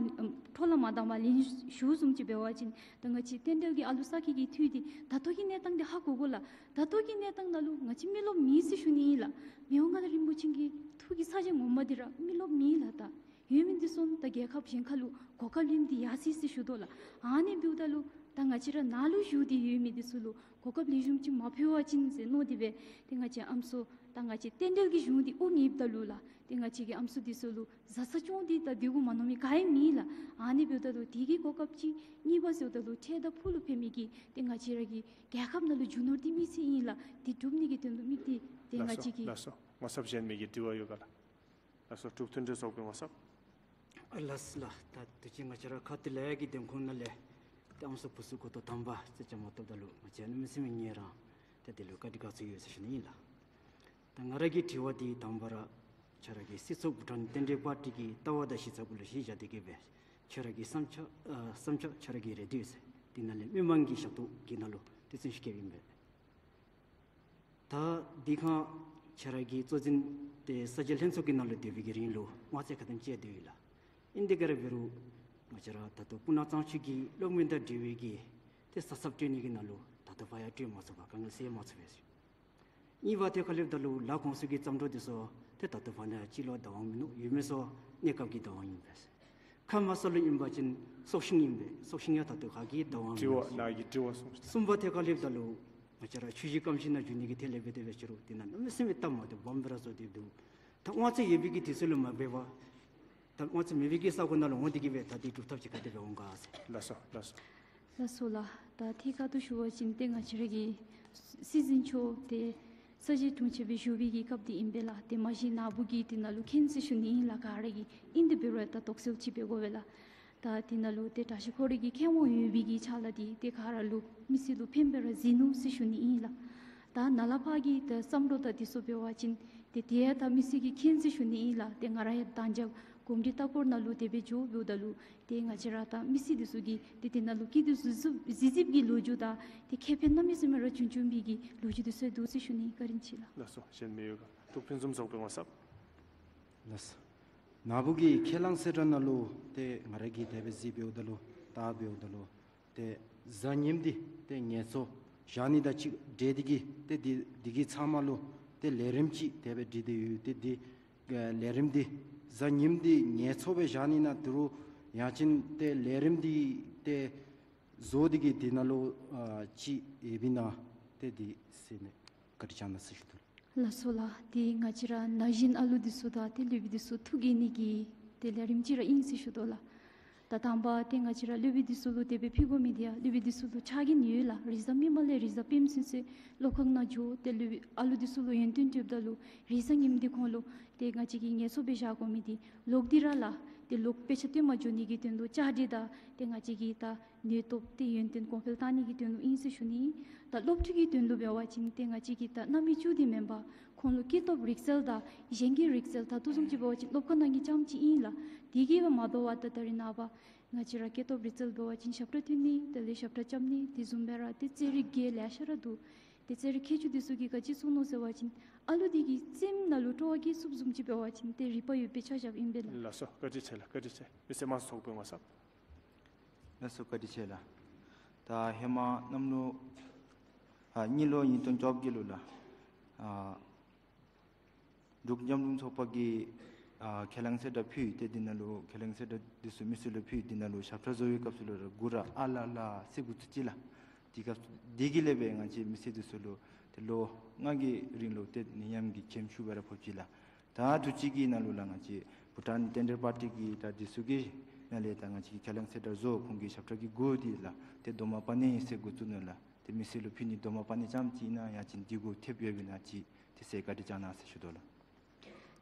འཕྲོ་བརླག་མ་བཏང་པར་ལན་ཞུ་བཟུམ་ཅིག་འབད་བ་ཅིན་ད་ང་བཅས་རྟེན་འབྲེལ་གྱི་ཨ་ལོ་ས་ཀྱད་ཀྱི་འཐུས་འདི་ད་ལྟོ་གི་གནས་སྟངས་འདི་ཧ་གོ་དགོ་ལགས། ད་ལྟོ་གི་གནས་སྟངས་ནང་ལུ་ང་བཅས་མི་རློབས་མེད་ཟེར་ཞུ་ནི་ཨིན་ལགས། མི་དབང་མངའ་བདག་རིན་པོ་ཆེ་གི་ཐུགས་ཀྱི་ཚ་གྱང་ངོ་མ་འདི་ར་མི་རློབས་མེད་ལགས། ད་ཡོད་མི་འདི་ཚུ་ད་རྒྱལ་ཁབ་གཞན་ཁ་ལུ་གོ་སྐབས་ལེན་ཏེ་ཡར་སོ་ཡི་ཟེར་ཞུ་དོ་ལགས། ཨ་ནི་འབདཝ་ད་ལུ་ད་ང་བཅས་ར་ནཱ་ལུ་བཞུགས་ཏེ་ཡོད་མི་འདི་ཚུ་ལུ་གོ་སྐབས་ལེགས་ཤོམ་ཅིག་མ་ཕུལ་བ་ཅིན་ཟེར་མནོ་སྟེ་སྦེ་ཏེ་ང་བཅས་ཨམ་སྲུ་ད་ང་བཅས་རྟེན་འབྲེལ་གྱི་གཞུང་འདི་དབུ་བརྙེསཔ་ད་ལུ་ལགས་ཏེ་ང་བཅས་ཀྱི་ཨམ་སྲུ་འདི་ཚུ་ལུ་བཟའ་ཚང་སྐྱོང་སྟེ་ད་སྡོད་དགོ་མ་མནོ་མི་ག་ཡང་མེད་ལགས། ཨ་ནི་འབདཝ་ད་ལུ་དེ་གི་གོ་སྐབས་གཅིག། གཉིས་པ་ཟེརཝ་ད་ལུ་འཕྲལ་དང་ཕུགས་ལུ་ཕན་མི་གི་ཏེ་ང་བཅས་ར་གི་རྒྱལ་ཁབ་ནང་ལུ་རྒྱུ་ནོར་འདི་མེད་ཚེ་ཨིན་ལགས། དེ་སྒྲུབ་ནི་གི་དོན་ལུ་དམིགས་ཏེ་ཏེ་ང་ལགས་སོ་བཅས་ཀྱི། ལགས་སོ། ངོ་ཚབ་གཞན་མི་གི་དྲི་བ་ཡོད་ག་ལགས། ལགས་སོ། འབྲུག་མཐུན་སྒྲིལ་ཚོགས་པའི་ངོ་ཚབ། ཨ་ལགས་ལགས། ད་དུས་ཅི་ང་བཅས་ར་ཁ་ཐུག་ལས་ཀྱི་འདེམས་ཁོངས་ནང་ལས་ཏེ་ཨམ་སྲུ་བུ་གསར་འགོ་ཐོག་དང་པ་ཟེར་བཅའ་མར་གཏོགསཔ་ད་ལུ་ང་བཅས་གནམ་མེད་ས་མེད་ངལ་རངས་ཏེ་དེ་ལུ་བཀའ་དྲིན་དགའ་ཚོར་ཡོད་ཟེར་ཞུ་ནི་ཨིན་ལགས། ད་ང་ར་གི་དྲི་བ་འདི་དང་པ་ར་ཁྱོད་ར་གི་སྲིད་ཚོགས་བྷུ་ཊཱན་རྟེན་འབྲེལ་པར་ཊི་གི་ལྟ་བ་དང་གཞི་རྩ་གུ་ལུ་གཞི་བཞག་སྟེ་གིས་སྦེ་ཁྱོད་ར་གི་བསམ་འཆར་ཨ་བསམ་འཆར་ཁྱོད་ར་གི་རེ་འདོད་ཟེར་དེ་ནང་ལས་མི་མང་གི་ཞབས་ཏོག་གི་ནང་ལུ་ཏེ་བརྩོན་ཤུགས་བསྐྱེདཔ་ཨིན་པས། ད་འདི་ཁར་ཁྱོད་ར་གི་གཙོ་འཛིན་ཏེ་གསར་བརྗེ་ལྷན་ཚོགས་ཀྱི་ནང་ལུ་སྡོད་པའི་གི་རིང་ལུ་དམག་རྩེད་ག་དེམ་རྐྱབ་སྡོད་ཡི་ལགས། ཨིན་དེ་ག་ར་འབད་རུང་ང་བཅས་ར་ད་ལྟོ་སྤུ་ན་གཙང་ཆུ་གི་གློག་མེ་དང་འབྲེལ་བའི་གི་ཏེ་ས་ཚབ་སྤྲོད་ནི་གི་ནང་ལུ་ད་ལྟོ་བར་ཡང་སྤྲོད་མ་ཚུགས་པར་དཀའ་ངལ་སེལ་མ་ཚུགས་པས་ཟེར། གཉིས་པ་ཐད་ཁར་སླེབས་ད་ལུ་ལཱ་ཁོངས་སུ་གི་རྩམ་དྲོ་འདི་ཚུ་ཏེ་ད་ལྟོ་བར་ན་ཡང་སྤྱི་ལོ་བདའ་འོང་མིན་འདུག། ཡོད་མི་ཚུ་གནས་སྐབས་ཀྱི་བདའ་འོང་ཨིན་པས། ཁ་མ་ས་ལུ་ཨིན་པ་ཅིན་སྲོག་ཤིང་ཨིན་པས། སྲོག་ཤིང་ཡང་ད་ལྟོ་ག་གིས་བདའ་འོང་མིན་འདུག། དྲི་བ་ནཱ་གི་དྲི་བ་གསུངས་ཤིག། གསུམ་པ་ཐད་ཁར་སླེབས་ད་ལུ་ ང་བཅས་ར་ཆུ་བཞི་སྐམ་བཞི་ནང་འགྱུར་ནི་གི་ཐད་ལས་འབད་དེ་འབད་ཞུ་རུང་དེ་ནང་གནམ་མེད་ས་མེད་སྟབས་མ་བདེཝ་སྦོམ་སྦེ་ར་བཟོ་སྟེ་འདུག། ད་དབང་ཚད་ཡོད་པའི་གི་དུས་ཚོད་ལུ་མ་འབད་བར་ད་དབང་ཚད་མེད་པའི་གི་ས་གོ་ནང་ལུ་འོང་སྟེ་གི་སྦེ་ད་དེ་སྒྲུབ་ཐབས་ཅིག་ག་དེ་སྦེ་འོང་ག་ཟེར། ལགས་སོ་ལགས་སོ། ལགས་སོ་ལགས། ད་ཐད་ཀར་དུ་ཞུ་བ་ཅིན་ཏེ་ང་བཅས་ར་གི་སྲིད་འཛིན་མཆོག་ཏེ་ས་གཞི་དྲུང་ཆེན་སྦེ་བཞུགས་པའི་གི་སྐབས་འདི་ཨིན་པས་ལགས། ཏེ་མ་གཞི་ནཱ་བུ་གིས་དེ་ནང་ལུ་མཁྱེན་ཟེར་ཞུ་ནི་ཨིན་ལགས། ག་ར་གིས་ཨིན་དེ་འབད་རུང་ད་དོགས་སེལ་ཅིག་འབད་དགོ་པས་ལགས། ད་དེ་ནང་ལུ་ཏེ་དྲག་ཤོས་ཁོ་རའི་གི་མཁས་དབང་ཡོད་པའི་གི་ཆ་ལ་འདི་ཏེ་ག་ར་ལུ་མི་སེར་ལུ་ཕན་པ་ར་བཟོ་ནུག་ཟེར་ཞུ་ནི་ཨིན་ལགས། ད་ནཱ་ལས་ཕར་གྱི་ད་བསམ་བློ་དང་དེ་ཚུ་འབད་བ་ཅིན་ཏེ་དེ་ཡང་ད་མི་སེར་གྱིས་མཁྱེན་ཟེར་ཞུ་ནི་ཨིན་ལགས། ཏེ་ང་ར་ཡང་ད་ཅི་གོམས་འདྲིས་ལྟ་སྐོར་ནང་ལུ་དེ་སྦེ་འགྱོ་འབདཝ་ད་ལུ་ཏེ་ང་བཅས་ར་ད་མི་སེར་དེ་ཚུ་གིས་ཏེ་དེ་ནང་ལུ་སྐྱིད་སྡུག་གཟིགས་གཟིགས་གཟིགས་ཀྱི་ལོ་རྒྱུས་དང་ཏེ་ཁེ་ཕན་གནམ་མེད་ས་མེད་ར་བྱུང་བྱུངམ་སྦེ་གི་ལོ་རྒྱུས་དེ་ཚུ་འདུག་ཟེར་ཞུ་ནི། བཀའ་དྲིན་ཆེ་ལགས། ལགས་སོ། གཞན་མི་ཡོད་ག། འབྲུག་ཕུན་སུམ་ཚོགས་པའི་ངོ་ཚབ། ལགས་སོ། ནཱ་བུ་གིས་ཁས་བླངས་ཟེར་ར་ནང་ལུ་ཏེ་ང་ར་གིས་དེ་སྦེ་གཟིགས་འབདཝ་ད་ལུ་ད་འབདཝ་ད་ལུ་ཏེ་གཟའ་ཉིམ་འདི་ཏེ་ངལ་གསོ་བཞག་ནི་དང་གཅིག་འབྲེལ་ཏེ་གི་ཏེ་འདི་འདི་གི་ཚབ་མ་ལུ་ཏེ་ལས་རིམ་ཅིག་དེ་སྦེ་སྒྲིག་སྟེ་ཡོད། ཏེ་འདི་ལས་རིམ་འདི་གཟའ་ཉིམ་འདི་ངལ་གསོ་སྦེ་བཞག་ནི་ན་དེ་རུང་ཡང་ཅིན་ཏེ་ལས་རིམ་འདི་ཏེ་བཟོ་སྟེ་གི་འདི་ནང་ལུ་ཨ་ཅིག་ཡོདཔ་ཨིན་ན་ཏེ་འདི་ཟེར་ནི་བཀའ་དྲིན་བསྐྱང་གནང་ཟེར་ཞུ་དོ། ལགས་སོ་ལགས། ཏེ་ང་བཅས་ར་ན་གཞོན་ཨ་ལུ་འདི་ཚུ་དང་ཏེ་སློབ་དཔོན་འདི་ཚུ་ཐུགས་དགྱེས་ནི་གི་ཏེ་ལས་རིམ་ཅིག་ར་ཨིན་ཟེར་ཞུ་དོ་ལགས། ད་དང་པ་ཏེ་ང་བཅས་ར་སློབ་དཔོན་འདི་ཚུ་ལུ་དེ་སྦེ་ཕུལ་དགོ་མི་འདི་ཡང་སློབ་དཔོན་འདི་ཚུ་ལུ་ཆ་རྐྱེན་ཡོད་ལགས། རིག་གསར་མི་མང་ལས་རིག་གསར་སྤེལ་གསུམ་ཚུ་སློབ་ཁང་ནང་འགྱོ་སྟེ་སློབ་དཔོན་ཨ་ལུ་འདི་ཚུ་ལུ་ཡོན་ཏན་སྤྲོདཔ་ད་ལུ་རེས་གཟའ་ཉིམ་འདི་ཁོང་ལུ་ཏེ་ང་བཅས་ཀྱིས་ངལ་གསོ་སྦེ་བཞག་དགོ་མི་འདི་ལོག་སྟེ་ར་ལགས། ཏེ་ལོག་དཔེ་ཆ་སྟོན་མ་འགྱོ་ནི་གི་དོན་ལུ་བཅའ་སྒྲིག་དང་ཏེ་ང་བཅས་ཀྱིས་ད་ནུས་སྟོབས་ཏེ་ཡོན་ཏན་གོང་འཕེལ་བཏང་ནི་གི་དོན་ལུ་ཨིན་ཟེར་ཞུ་ནི། ད་སློབ་ཕྲུག་གི་དོན་ལུ་འབད་བ་ཅིན་ཏེ་ང་བཅས་ཀྱིས་ད་གནམ་མེད་ས་མེད་ཅིག་འདི་མེན་པར་ཁོང་ལུ་སྐྱེས་སྟོབས་རིག་རྩལ་དང་གཞན་གྱི་རིག་རྩལ་ད་ལྟོ་བཟུམ་ཅིག་འབད་བ་ཅིན་སློབ་ཁང་ནང་གི་རྐྱངམ་ཅིག་ཨིན་ལགས། དེ་གིས་འབད་མ་དོ་བར་ད་ད་རེས་ནངས་པ་ང་བཅས་ར་སྐྱེས་སྟོབས་རིག་རྩལ་འབད་བ་ཅིན་ཞབས་ཁྲ་འཐེན་ནི་དེ་ལས་ཞབས་ཁྲ་རྐྱབ་ནི་དེ་བཟུམ་སྦེ་ར་ཏེ་རྩེད་རིགས་ཀྱི་ལེ་ཤ་ར་འདུག། ཏེ་རྩེད་རིགས་ཁྱད་ཆོས་དེ་ཚུ་གིས་ག་ཅི་ཚུགས་ནུག་ཟེར་བ་ཅིན་ཨ་ལུ་དེ་གི་སེམས་ནང་ལུ་སྤྲོ་བ་སྐྱེ་ཚུགསཔ་བཟུམ་ཅིག་འབད་བ་ཅིན་ཏེ་རིག་པ་ཡོད་པའི་ཆ་བཞགཔ་ཨིན་པས་ལགས། ལགས་སོ། བཀའ་དྲིན་ཆེ་ལགས། བཀའ་དྲིན་ཆེ། མི་སེར་དམངས་གཙོ་ཚོགས་པའི་ངོ་ཚབ། ལགས་སོ། བཀའ་དྲིན་ཆེ་ལགས། ད་ཧེ་མ་གནམ་ལོ་ཨ་གཉིས་ལོ་ཉིས་སྟོང་བཅོ་བརྒྱད་ལུ་ལགས། ཨ་འབྲུག་མཉམ་རུབ་ཚོགས་པ་གིས་ཨ་ཁས་བླངས་གསལ་བསྒྲགས་ཕུལ་ཏེ་འདི་ནང་ལུ་ཁས་བླངས་གསལ་བསྒྲགས་འདི་ཚུ་མི་སེར་ལུ་ཕུལ། འདི་ནང་ལུ་ཞབས་ཁྲ་བཟོ་བའི་སྐབས་སུ་ལུ་ར་མགུ་ར་ཨ་ལ་ལ་ཟེར་འགོ་བཙུགས་ཅི་ལགས། དེ་སྐབས་དེ་གི་ལས་འབད་ང་བཅས་མི་སེར་འདི་ཚུ་ལུ་ཏེ་ལོ་ལྔ་གི་རིང་ལུ་ཏེ་ནད་ཡམས་ཀྱི་གྱེན་ཤུགས་སྦེ་ར་ཕོག་ཅི་ལགས། ད་དུས་ཅི་གི་ནང་ལུ་ལགས་ང་བཅས་བྷུ་ཊཱན་ཊེན་ཌར་པར་ཊི་གི་ད་འདི་ཚུ་གི་ནང་ལས་ད་ང་བཅས་ཀྱིས་ཁས་བླངས་གསལ་བསྒྲགས་བཟོ། ཁོང་གི་ཞབས་ཁྲ་གི་མགུ་འདི་ལགས་ཏེ་རྡོག་མ་པ་ཎི་ཟེར་འགོ་བཙུགས་ནུག་ལགས། ཏེ་མི་སེར་ལུ་ཕུལ་ནི་རྡོག་མ་པ་ཎི་རྐྱངམ་ཅིག་ཨིན་ན་ཡང་ཅིན་འདི་གུ་ཐེབས་ཡོདཔ་ཨིན་ན་ཅིག་དེ་ཚུ་བཀའ་དྲིན་བསྐྱང་གནང་ཟེར་ཞུ་དོ་ལགས།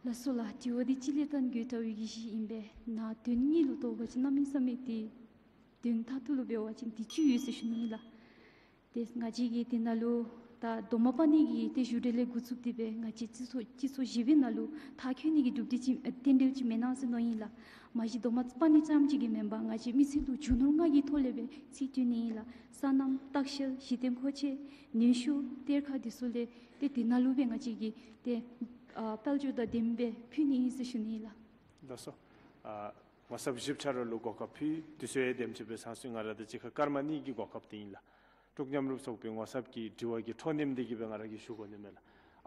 ལགས་སོ་ལགས། དྲི་བ་འདི་ཅིག་ལས་བརྟེན་དགོད་བྲ་བའི་གི་གཞི་ཨིན་པས། ནཱ་དོན་དངོས་ལུ་བལྟ་བ་ཅིན་གནམ་མེད་ས་མེད་ཏེ་དོན་མཐར་ཐུག་ལུ་འབད་བ་ཅིན་ཏེ་ཅིག་ཡོད་ཟེར་ཞུ་ནི་ཨིན་ལགས། ཏེ་ང་བཅས་ཀྱིས་དེ་ནང་ལུ་ད་རྡོག་མ་པ་ཎི་གི་ཏེ་བཞུགས་གྲལ་ལས་འགོ་བཙུགས་ཏེ་སྦེ་ང་བཅས་སྤྱི་ཚོགས་སྤྱི་ཚོགས་གཞན་པའི་ནང་ལུ་མཐར་འཁྱོལ་ནི་གི་གྲུབ་འབྲས་ཅིག་ཨ་རྟེན་འབྲེལ་ཅིག་མེན་ན་ཟེར་མནོ་ཡི་ལགས། མ་གཞི་རྡོག་མ་པ་ཎི་རྐྱངམ་ཅིག་གིས་མེན་པར་ང་བཅས་མི་སེར་ལུ་རྒྱུ་ནོར་ལྔ་གི་ཐོག་ལས་སྦེ་རྩིས་སྤྲོད་ནི་ཨིན་ལགས། སོ་ནམ་ལྟ་བཤལ་གཞི་རྟེན་མཁོ་ཆས་ནུས་ཤུགས་གཏེར་ཁ་འདི་ཚུ་ལས་ཏེ་དེ་ནང་ལུ་སྦེ་ང་བཅས་ཀྱིས་ཏེ་ཨ་དཔལ་འབྱོར་དང་ལྡནམ་སྦེ་ཕུལ་ནི་ཨིན་ཟེར་ཞུ་ནི་ཨིན་ལགས། ལགས་སོ། ཨ་ངོ་ཚབ་བཞི་ཆ་ར་ལུ་གོ་སྐབས་ཕུལ། དུས་ཚོད་ཡང་དེམ་ཅིག་སྦེ་ཚང་སོང་། ང་ར་དང་གཅིག་ཁར་སྐར་མ་གཉིས་ཀྱི་གོ་སྐབས་འདི་ཨིན་ལགས། འབྲུག་མཉམ་རུབ་ཚོགས་པའི་ངོ་ཚབ་ཀྱི་དྲི་བ་གི་འཕྲོ་མཐུད་དེ་གི་སྦེ་ང་ར་གིས་ཞུ་དགོ་ནི་མས་ལགས།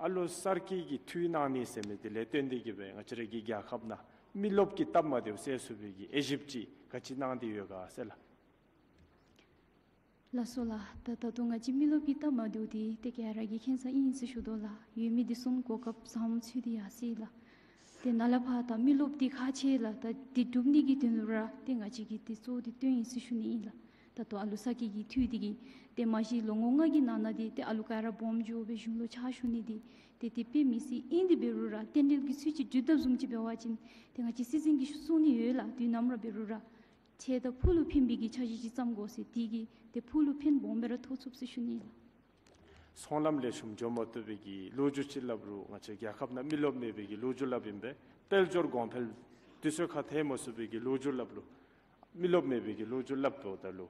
ཨ་ལོ་གསར་སྐྱེས་ཀྱིས་འཐུས་གནང་ནི་ཟེར་མི་འདི་ལས་བརྟེན་ཏེ་གི་སྦེ་ང་བཅས་ར་གི་རྒྱལ་ཁབ་ནང་མི་རློབས་ཀྱི་སྟབས་མ་བདེཝ་སེལ་ཚུགས་པའི་གི་དབྱེ་ཞིབ་ཅིག་ག་ཅི་གནང་སྟེ་ཡོད་ག་ཟེར་ལགས། ལགས་སོ་ལགས། ད་ད་ལྟོ་ང་བཅས་མི་རློབས་ཀྱི་སྟབས་མ་བདེཝ་འདི་ཏེ་ག་ར་གིས་མཁྱེན་ས་ཨིན་ཟེར་ཞུ་དོ་ལགས། ཡོད་མི་འདི་ཚུ་གོ་སྐབས་བཟངམོ་ཚུ་འདི་ཡར་སོ་ཡི་ལགས། ཏེ་ནཱ་ལས་ཕར་ད་མི་རློབས་འདི་ཁག་ཆེ་ལགས། ད་འདི་སྒྲུབ་ནི་གི་དོན་ལུ་ར་ཏེ་ང་བཅས་ཀྱིས་ཏེ་གཙོ་བོ་འདི་བཏོན་ཡི་ཟེར་ཞུ་ནི་ཨིན་ལགས། ད་ལྟོ་ཨ་ལོ་གསར་སྐྱེས་ཀྱི་འཐུས་འདི་གིས་ཏེ་མ་གཞི་ལོ་ངོ་ལྔ་གི་ནང་ན་འདི་ཏེ་ཨ་ལོ་ག་ར་སྦོམ་འགྱོ་སྦེ་གཞུང་ལུ་ཕྱག་ཞུ་ནི་འདི་ཏེ་དེ་དཔེ་མི་སྲིད་ཨིན། དེ་འབད་རུང་ར་རྟེན་འབྲེལ་གྱི་ཚུལ་ཅིག་སྒྲུབ་དོ་བཟུམ་ཅིག་འབད་བ་ཅིན་ཏེ་ང་བཅས་སྲིད་འཛིན་གྱིས་གསུང་ནི་ཡོད་ལགས། དུས་ནམ་ར་འབད་རུང་ར་ཁྱེད་དང་ཕུགས་ལུ་ཕན་པའི་གི་འཆར་གཞི་ཅིག་བརྩམ་དགོ་ཟེར། དེ་གིས་ཏེ་ཕུགས་ལུ་ཕན་སྦོམ་སྦེ་ར་ཐོགས་ཚུགས་ཟེར་ཞུ་ནི་ལགས། ཚོང་ལམ་ལེགས་ཤོམ་འགྱོ་མ་བཏུབ་པའི་གི་ལོ་རྒྱུས་ཅིག་སླབ་རུང་ང་བཅས་རྒྱལ་ཁབ་ནང་མི་རློབས་མེད་པའི་གི་ལོ་རྒྱུས་སླབ་ཨིན་པས། དཔལ་འབྱོར་གོང་འཕེལ་དུས་ཚོད་ཁར་ཐལ་མ་ཚུགས་པའི་གི་ལོ་རྒྱུས་སླབ་རུང་མི་རློབས་མེད་པའི་གི་ལོ་རྒྱུས་སླབ་འབདཝ་ད་ལུ་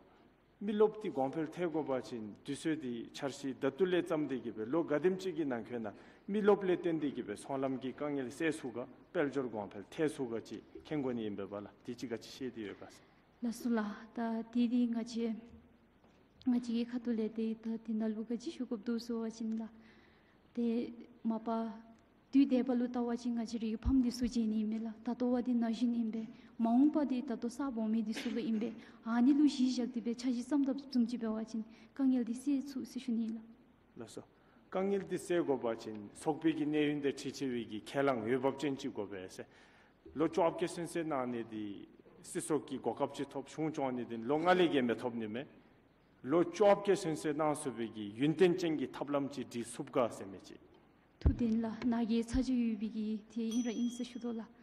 མི་རློབས་འདི་གོང་འཕེལ་ཐལ་དགོ་པ་ཅིན་དུས་ཚོད་འདི་འཆར་གཞི་ད་ལྟོ་ལས་བརྩམས་ཏེ་གི་སྦེ་ལོ་ག་དེམ་ཅིག་གི་ནང་འཁོད་ནང་མི་རློབས་ལས་བརྟེན་ཏེ་གི་སྦེ་ཚོང་ལམ་གྱི་དཀའ་ངལ་སེལ་ཚུགས་ག་དཔལ་འབྱོར་གོང་འཕེལ་ཐལ་ཚུགས་ག་ཅིག་མཁྱེན་དགོ་ནི་ཨིན་པས་ལགས། དེ་ཅིག་ག་ཅི་བཤད་དེ་ཡོད་ག་ཟེར། ལགས་སོ་ལགས། ད་དེ་འདི་ང་བཅས་ང་བཅས་ཀྱི་ཁ་ཐུག་ལས་ཏེ་ད་དེ་ནང་ལུ་ག་ཅི་ཞུ་དགོཔ་འདུག་ཟེར་བ་ཅིན་ལགས། ཏེ་མ་པ་དུས་འདས་པ་ལུ་བལྟ་བ་ཅིན་ང་བཅས་རའི་ཕམ་འདི་ཚུ་བརྗེད་ནི་མེད་ལགས། ད་ལྟོ་བ་འདི་ན་གཞོན་ཨིན་པས། མ་འོངས་པ་འདི་ད་ལྟོ་ས་སྦོམ་མི་འདི་ཚུ་ལུ་ཨིན་པས། ཨ་ནི་ལུ་གཞི་བཞག་སྟེ་སྦེ་འཆར་གཞི་བརྩམ་དོ་བཟུམ་ཅིག་འབད་བ་ཅིན་དཀའ་ངལ་འདི་སེལ་ཚུགས་ཟེར་ཞུ་ནི་ལགས། ལགས་སོ། དཀའ་ངལ་འདི་སེལ་དགོ་པ་ཅིན་ཚོགས་པའི་གི་གནས་ཡུན་དེ་འཕྲི་ཕྱེ་བའི་གི་ཁས་བླངས་འོས་འབབ་ཅན་ཅིག་དགོ་པས་ཟེར། ལོ་བཅོ་བརྒྱད་ཚུན་ཚོད་གནང་ནི་འདི་སྲིད་ཚོགས་ཀྱི་གོ་སྐབས་ཅིག་ཐོབ། གཞུང་སྐྱོང་ནི་འདི་ལོ་ལྔ་ལས་བརྒལ་མི་ཐོབ་ནི་མས། ལོ་བཅོ་བརྒྱད་ཚུན་ཚོད་གནང་ཚུགས་པའི་གི་ཡུན་བརྟན་ཅན་གྱི་ཐབས་ལམ་ཅིག་སྒྲིག་ཚུགས་ག་ཟེར་མི་ཅིག། ཐུགས་བདེན་ལགས། ནཱ་གི་ཚ་གྱང་ཡོད་པའི་གི་དེ་ཨིན་ར་ཨིན་ཟེར་ཞུ་དོ་ལགས།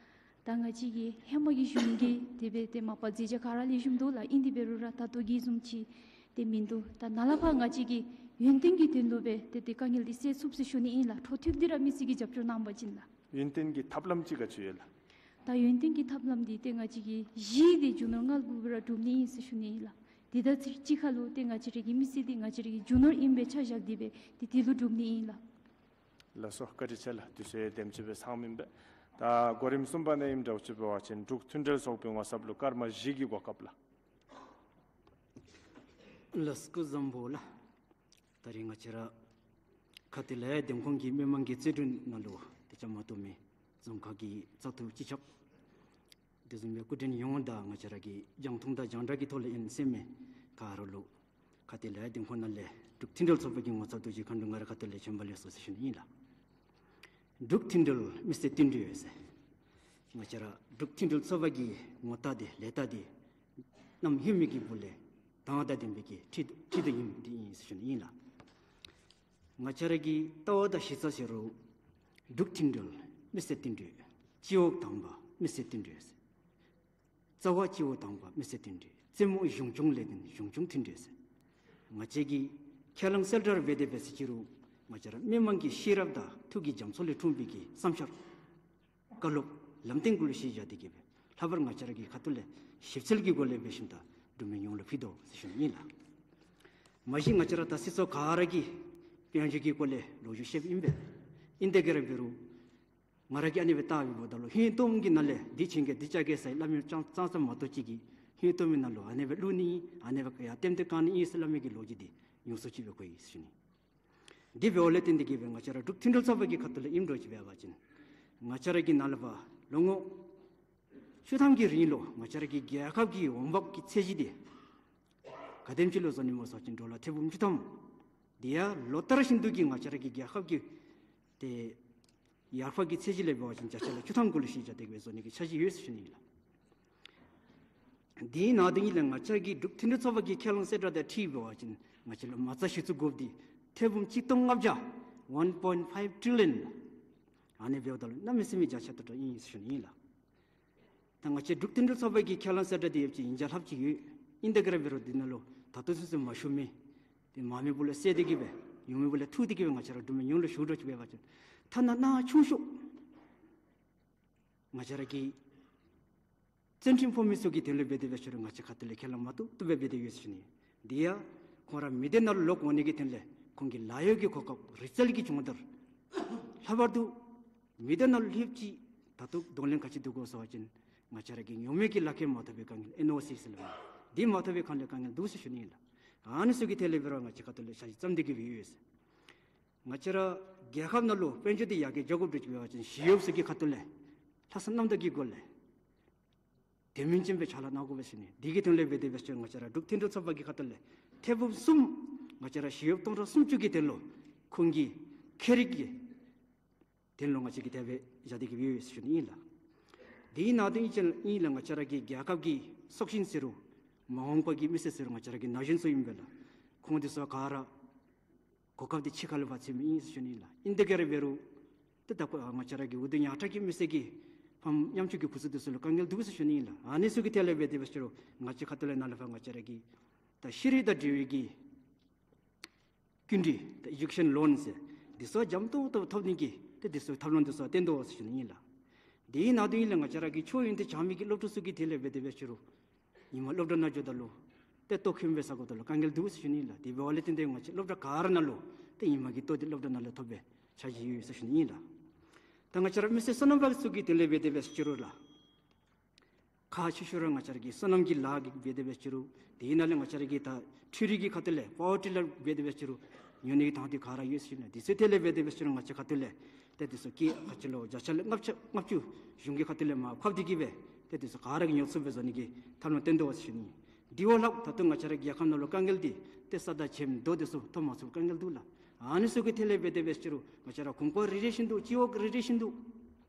ད་ང་བཅས་ཀྱི་ཧེ་མ་གི་གཞུང་གིས་དེ་སྦེ་ཏེ་མ་པ་མཛད་བྱ་ག་ར་ལེགས་ཤོམ་འདུག་ལགས། ཨིན་དེ་འབད་རུང་ར་ད་ལྟོ་གི་བཟུམ་ཅིག་ཏེ་མིན་འདུག། ད་ནཱ་ལས་ཕར་ང་བཅས་ཀྱིས་ཡུན་བརྟན་གྱི་དོན་ལུ་སྦེ་ཏེ་དེ་དཀའ་ངལ་འདི་སེལ་ཚུགས་ཟེར་ཞུ་ནི་ཨིན་ལགས། འཕྲོ་མཐུད་དེ་ར་མི་སེར་གྱིས་རྒྱབ་སྐྱོར་གནང་བ་ཅིན་ལགས། ཡུན་བརྟན་གྱི་ཐབས་ལམ་ཅིག་ག་ཅི་ཡོད་ལགས། ད་ཡུན་བརྟན་གྱི་ཐབས་ལམ་འདི་ཏེ་ང་བཅས་ཀྱི་གཞི་འདི་རྒྱུ་ནོར་ལྔ་དགུ་སྦེ་ར་སྒྲུབ་ནི་ཨིན་ཟེར་ཞུ་ནི་ཨིན་ལགས། དེ་དང་གཅིག་ཁར་ལུ་ཏེ་ང་བཅས་ར་གི་མི་སེར་འདི་ང་བཅས་ར་གི་རྒྱུ་ནོར་ཨིན་པའི་ཆ་བཞག་སྟེ་སྦེ་ཏེ་དེ་ལུ་སྒྲུབ་ནི་ཨིན་ལགས། ལགས་སོ། བཀའ་དྲིན་ཆེ་ལགས། དུས་ཚོད་དེམ་ཅིག་སྦེ་ཚང་མི་ཨིན་པས། ད་གོ་རིམ་གསུམ་པ་ནང་ཨིནམ་འདྲཝ་ཅིག་འབད་བ་ཅིན་འབྲུག་མཐུན་འབྲེལ་ཚོགས་པའི་ངོ་ཚབ་ལུ་སྐར་མ་བཞི་གི་གོ་སྐབས་ལགས། ལགས་སོ། སྐུ་གཟུགས་བཟང་པོ་ལགས། ད་རིས་ང་བཅས་ར་ཁ་ཐུག་ལས་འདེམས་ཁོངས་ཀྱི་མི་མང་གི་རྩོད་འགྲན་ནང་ལུ་ཏེ་བཅའ་མར་གཏོགས་མི་རྫོང་ཁག་གི་བཙག་འཐུ་སྤྱི་ཁྱབ་དེ་བཟུམ་སྦེ་སྐུ་མགྲོན་ཡོངས་དང་ང་བཅས་ར་གི་རྒྱང་མཐོང་དང་རྒྱང་བསྒྲགས་ཀྱི་ཐོག་ལས་ཨིན་ཟེར་མི་ག་ར་ལུ་ཁ་ཐུག་ལས་འདེམས་ཁོངས་ནང་ལས་འབྲུག་མཐུན་འབྲེལ་ཚོགས་པ་གི་ངོ་ཚབ་ཏུ་ཅིག་མཁའ་འགྲོ་ང་ར་ཁ་ཐུག་ལས་བྱོན་པ་ལེགས་སོ་ཟེར་ཞུ་ནི་ཨིན་ལགས། འབྲུག་མཐུན་འབྲེལ་མི་སེར་བསྟུན་གྲོས་ཟེར། ང་བཅས་ར་འབྲུག་མཐུན་འབྲེལ་ཚོགས་པ་གི་ངོ་རྟགས་འདི་ལས་རྟགས་འདི་གནམ་ཧེ་མའི་གི་སྦུག་ལས་དང་དང་ལྡན་པའི་གི་ཁྲི་ཁྲི་འདི་ཨིནམ་འདི་ཨིན་ཟེར་ཞུ་ནི་ཨིན་ལགས། ང་བཅས་ར་གི་ལྟ་བ་དང་གཞི་རྩ་ཟེར་རུང་འབྲུག་མཐུན་འབྲེལ་མི་སེར་བསྟུན་གྲོས། སྤྱི་འོག་དང་པ་མི་སེར་བསྟུན་གྲོས། རྩ་བ་སྤྱི་འོག་དང་པ་མི་སེར་བསྟུན་གྲོས། རྩེ་མོ་གཞུང་སྐྱོང་ལས་དོན་གཞུང་སྐྱོང་མཐུན་གྲོས་ཟེར། ང་བཅས་ཀྱིས་ཁས་བླངས་གསལ་བསྒྲགས་འབད་དེ་འབད་ཟེར་ཅི་རུང་ང་བཅས་ར་མི་མང་གི་ཤེས་རབ་དང་ཐུགས་ཀྱི་རྒྱ་མཚོ་ལས་འཁྲུངས་པའི་གི་བསམ་འཆར་བཀའ་སློབ་ལམ་སྟོན་གུ་ལུ་གཞི་བཞག་སྟེ་གི་སྦེ་ལྷག་པར་ང་བཅས་ར་གི་ཁ་ཐུག་ལས་ཞིབ་འཚོལ་གྱི་སྒོ་ལས་འབད་ཞིནམ་ད་འབྲུག་མི་ཡོངས་ལུ་ཕུལ་དོ་ཟེར་ཞུ་ནི་ཨིན་ལགས། མ་གཞི་ང་བཅས་ར་ད་སྲིད་ཚོགས་ག་ར་གིས་དཔལ་འབྱོར་གྱི་སྐོར་ལས་ལོ་རྒྱུས་བཤདཔ་ཨིན་པས། ཨིན་དེ་ག་ར་འབད་རུང་ང་ར་གིས་ཨ་ནི་སྦེ་བལྟ་བའི་འབདཝ་ད་ལུ་ཧིང་སྟོང་གི་ནང་ལས་འདི་བྱིན་གེ་འདི་བཅག་གེ་ཟེར་སླབ་མི་ཙང་ཙང་ཙང་མ་གཏོགས་ཅིག་གིས་ཧིང་སྟོང་མི་ནང་ལུ་ཨ་ནི་སྦེ་བླུག་ནི་ཨིན་ཨ་ནི་སྦེ་ཡར་ལྟེམ་སྟེ་བཀང་ནི་ཨིན་ཟེར་སླབ་མི་གི་ལོ་རྒྱུས་འདི་ཉུང་སུ་ཅིག་སྦེ་གོ་ཡི་ཟེར་ཞུ་ནི། དེ་འབདཝ་ལས་བརྟེན་ཏེ་གི་སྦེ་ང་བཅས་ར་འབྲུག་མཐུན་འབྲེལ་ཚོགས་པ་གི་ཁ་ཐུག་ལས་ཨིནམ་འདྲཝ་ཅིག་འབད་བ་ཅིན་ང་བཅས་ར་གིས་ནཱ་ལས་ཕར་ལོ་ངོ་བཅུ་ཐམ་གྱི་རིང་ལུ་ང་བཅས་ར་གི་རྒྱལ་ཁབ་ཀྱི་འོང་འབབ་ཀྱི་ཚད་གཞི་འདི་ག་དེམ་ཅིག་ལུ་བཟོ་ནི་སྨོ་ཟེར་བ་ཅིན་ཌོ་ལར་ཐེར་འབུམ་བཅུ་ཐམ། དེ་ཡང་ལོ་ལྟར་བཞིན་དུ་གི་ང་བཅས་ར་གི་རྒྱལ་ཁབ་ཀྱི་ཏེ་ཡར་འཕར་གྱི་ཚད་གཞི་ལས་འབད་བ་ཅིན་བརྒྱ་ཆ་ལུ་བཅུ་ཐམ་གུ་ལུ་གཞི་བཞག་སྟེ་གི་སྦེ་བཟོ་ནི་གི་འཆར་གཞི་ཡོད་ཟེར་ཞུ་ནི་ཨིན་ལགས། དེ་ནང་དོན་ལས་ང་བཅས་ཀྱི་འབྲུག་མཐུན་འབྲེལ་ཚོགས་པ་གི་ཁས་བླངས་གསལ་བསྒྲགས་དང་འཁྲིལ་འབད་བ་ཅིན་ང་བཅས་ལུ་མ་རྩ་གཞི་བཙུགས་དགོཔ་འདི་ཐེར་འབུམ་གཅིག་སྟོང་ལྔ་བརྒྱ་one point five trillion། ཨ་ནི་འབདཝ་ད་ལུ་གནམ་མེད་ས་མེད་རྒྱ་ཆེ་ཏོག་ཏོ་ཨིན་ཟེར་ཞུ་ནི་ཨིན་ལགས། ད་ང་བཅས་འབྲུག་མཐུན་འབྲེལ་ཚོགས་པ་གི་ཁས་བླངས་གསལ་བསྒྲགས་འདི་ཡོདཔ་ཅིག་ཡིན་བྱ་ལྷགཔ་ཅིག་ཡོད། ཨིན་དེ་ག་ར་འབད་རུང་འདི་ནང་ལུ་ད་ལྟོ་ཚུན་ཚོད་མ་ཞུ་མི་འདི་མངམ་མི་སྦུག་ལས་བསལ་ཏེ་གི་སྦེ་ཡོད་མི་སྦུག་ལས་འཐུ་སྟེ་གི་སྦེ་ང་བཅས་ར་འབྲུག་མི་ཡོངས་ལུ་ཞུ་དོ་ཅིག་འབད་བ་ཅིན་ཐ་ན་ནང་ཆུང་ཤོས་ང་བཅས་ར་གི་བཙན་ཁྲིམས་ཕོག་མི་ཚུ་གི་དོན་ལུ་འབད་དེ་འབད་ཞུ་རུང་ང་བཅས་ཁ་ཐུག་ལས་ཁས་བླངས་མ་བཏུབ་བཏུབ་སྦེ་འབད་དེ་ཡོད་ཟེར་ཞུ་ནི། དེ་ཡང་ཁོང་ར་མི་སྡེ་ནང་ལུ་ལོག་འོང་ནི་གི་དོན་ལས་ཁོང་གི་ལཱ་གཡོག་གི་གོ་སྐབས་རིག་རྩལ་གྱི་སྦྱོང་བརྡར་ལྷག་པར་དུ་མི་སྡེ་ནང་ལྷོདཔ་ཅིག་ད་ལྟོ་གདོང་ལེན་ག་ཅི་འདུག་གོ་ཟེར་བ་ཅིན་ང་བཅས་ར་གི་ཉོག་མེད་ཀྱི་ལག་ཁྱེར་མ་ཐོབ་པའི་དཀའ་ངལ་ཨེན་ཨོ་སི་ཟེར་སླབ་མི་འདི་མ་ཐོབ་པའི་དཀའ་ངལ་དཀའ་ངལ་འདུག་ཟེར་ཞུ་ནི་ཨིན་ལགས། ཨ་ནི་ཚུ་གི་ཐད་ལས་འབད་རུང་ང་བཅས་ཁ་ཐུག་ལས་འཆར་གཞི་བརྩམས་ཏེ་གི་སྦེ་ཡོད་ཟེར། ང་བཅས་ར་རྒྱལ་ཁབ་ནང་ལུ་དཔལ་འབྱོར་འདི་ཡར་རྒྱས་འགྱོ་དགོཔ་འདྲཝ་ཅིག་འབད་བ་ཅིན་ཞི་གཡོགཔ་ཚུ་གི་ཁ་ཐུག་ལས་ལྷག་བསམ་རྣམ་དག་གི་སྒོ་ལས་དེ་མིན་ཅན་སྦེ་ཕྱག་ལཱ་གནང་དགོ་པས་ཟེར་ཞུ་ནི། དེ་གི་དོན་ལས་འབད་དེ་འབད་ཞུ་རུང་ང་བཅས་ར་འབྲུག་མཐུན་འབྲེལ་ཚོགས་པ་གི་ཁ་ཐུག་ལས་ཐེར་འབུམ་གསུམ་ང་བཅས་ར་ཞི་གཡོགཔ་སྟོང་ཕྲག་སུམ་ཅུ་གི་དོན་ལུ་ཁོང་གི་ཁེ་རིག་གི་དོན་ལུ་ང་བཅས་ཀྱིས་དེ་སྦེ་བཞག་སྟེ་གི་སྦེ་ཡོད་ཟེར་ཞུ་ནི་ཨིན་ལགས། དེ་ནང་དོན་ཅིག་ཨིན་ལགས། ང་བཅས་ར་གི་རྒྱལ་ཁབ་ཀྱི་སྲོག་ཤིང་ཟེར་རུང་མ་འོངས་པ་གི་མི་སེར་ཟེར་རུང་ང་བཅས་ར་གི་ན་གཞོན་ཚུ་ཨིན་པས་ལགས། ཁོང་འདི་ཚུ་ག་ར་གོ་སྐབས་འདི་ཕྱི་ཁ་ལས་ཕར་འཚོལ་མི་ཨིན་ཟེར་ཞུ་ནི་ཨིན་ལགས། ཨིན་དེ་ག་ར་འབད་རུང་ཏེ་ད་ཁོ་ང་བཅས་ར་གི་འུ་སྡུག་ཉག་ཕྲ་གི་མི་སེར་གྱི་ཕམ་ཉམ་ཆུང་གི་ཁུ་ཚུར་འདི་ཚུ་ལུ་དཀའ་ངལ་འདུག་ཟེར་ཞུ་ནི་ཨིན་ལགས། ཨ་ནི་ཚུ་གི་ཐད་ལས་འབད་དེ་འབད་ཞུ་རུང་ང་བཅས་ཁ་ཐུག་ལས་ནཱ་ལས་ཕར་ང་བཅས་ར་གི་ད་ཤེས་རིག་དང་འབྲེལ་བའི་གི་སྐྱིན་འགྲུལ་ད་ཨེ་ཌུ་ཀེ་ཤཱན་ལོན་ཟེར་འདི་ཚུ་འཇམ་ཏོང་ཏོ་ཐོབ་ནི་གི་ཏེ་འདི་ཚུ་ཐབས་ལམ་འདི་ཚུ་བསྟན་དོ་ཟེར་ཞུ་ནི་ཨིན་ལགས། དེ་ནང་དོན་ལས་ང་བཅས་ར་གི་མཆོག་ཡོན་ཏན་བྱམས་པའི་གི་སློབ་ཕྲུག་ཚུ་གི་དེ་ལས་འབད་དེ་འབད་ཞུ་རུང་ཉིན་མ་སློབ་གྲྭ་ནང་འགྱོཝ་ད་ལུ་ཏེ་ལྟོ་ཁེམ་སྦེ་ཟ་དགོཔ་ད་ལུ་དཀའ་ངལ་འདུག་ཟེར་ཞུ་ནི་ཨིན་ལགས། དེ་འབདཝ་ལས་བརྟེན་ཏེ་ང་བཅས་སློབ་གྲྭ་ག་ར་ནང་ལུ་ཏེ་ཉིན་མ་གི་ལྟོ་འདི་སློབ་གྲྭ་ནང་ལས་ཐོབ་པའི་འཆར་གཞི་ཡོད་ཟེར་ཞུ་ནི་ཨིན་ལགས། ད་ང་བཅས་ར་མི་སེར་སོ་ནམ་པ་ཚུ་གི་དེ་ལས་འབད་དེ་འབད་ཞུ་རུང་ལགས། ཁག་ཆེ་ཤོས་ར་ང་བཅས་ར་གི་སོ་ནམ་གྱི་ལཱ་གི་འབད་དེ་འབད་ཞུ་རུང་དེ་ནང་ལས་ང་བཅས་ར་གི་ད་འཕྲུལ་རིག་གི་ཁ་ཐུག་ལས་པ་ཝར་ཊི་ལར་འབད་དེ་འབད་ཞུ་རུང་ཉོ་ནི་གི་དང་འདོད་ག་ར་ཡོད་ཟེར་ཞུ་ནི། དེ་ཚུ་དེ་ལས་འབད་དེ་འབད་ཞུ་རུང་ང་བཅས་ཁ་ཐུག་ལས་ཏེ་དེ་ཚུ་ཀེ་ཁ་ཆེ་ལུ་བརྒྱ་ཆ་ལུ་ལྔ་བཅུ་ལྔ་བཅུ་གཞུང་གི་ཁ་ཐུག་ལས་མར་ཕབ་སྟེ་གི་སྦེ་ཏེ་དེ་ཚུ་ག་ར་གིས་ཉོ་ཚུགསཔ་སྦེ་བཟོ་ནི་གི་ཐབས་ལམ་བསྟན་དོ་ཟེར་ཞུ་ནི། དེ་བ་ལྷག་ད་ལྟོ་ང་བཅས་ར་རྒྱལ་ཁབ་ནང་ལུ་དཀའ་ངལ་འདི་ཏེ་ས་དང་བྱེམ་རྡོ་དེ་ཚུ་ཐོབ་མ་ཚུགས་དཀའ་ངལ་འདུག་ལགས། ཨ་ནི་ཚུ་གི་ཐད་ལས་འབད་དེ་འབད་ཅི་རུང་ང་བཅས་ར་གོང་འོག་རེ་རེ་བཞིན་དུ་སྤྱི་འོག་རེ་རེ་བཞིན་དུ་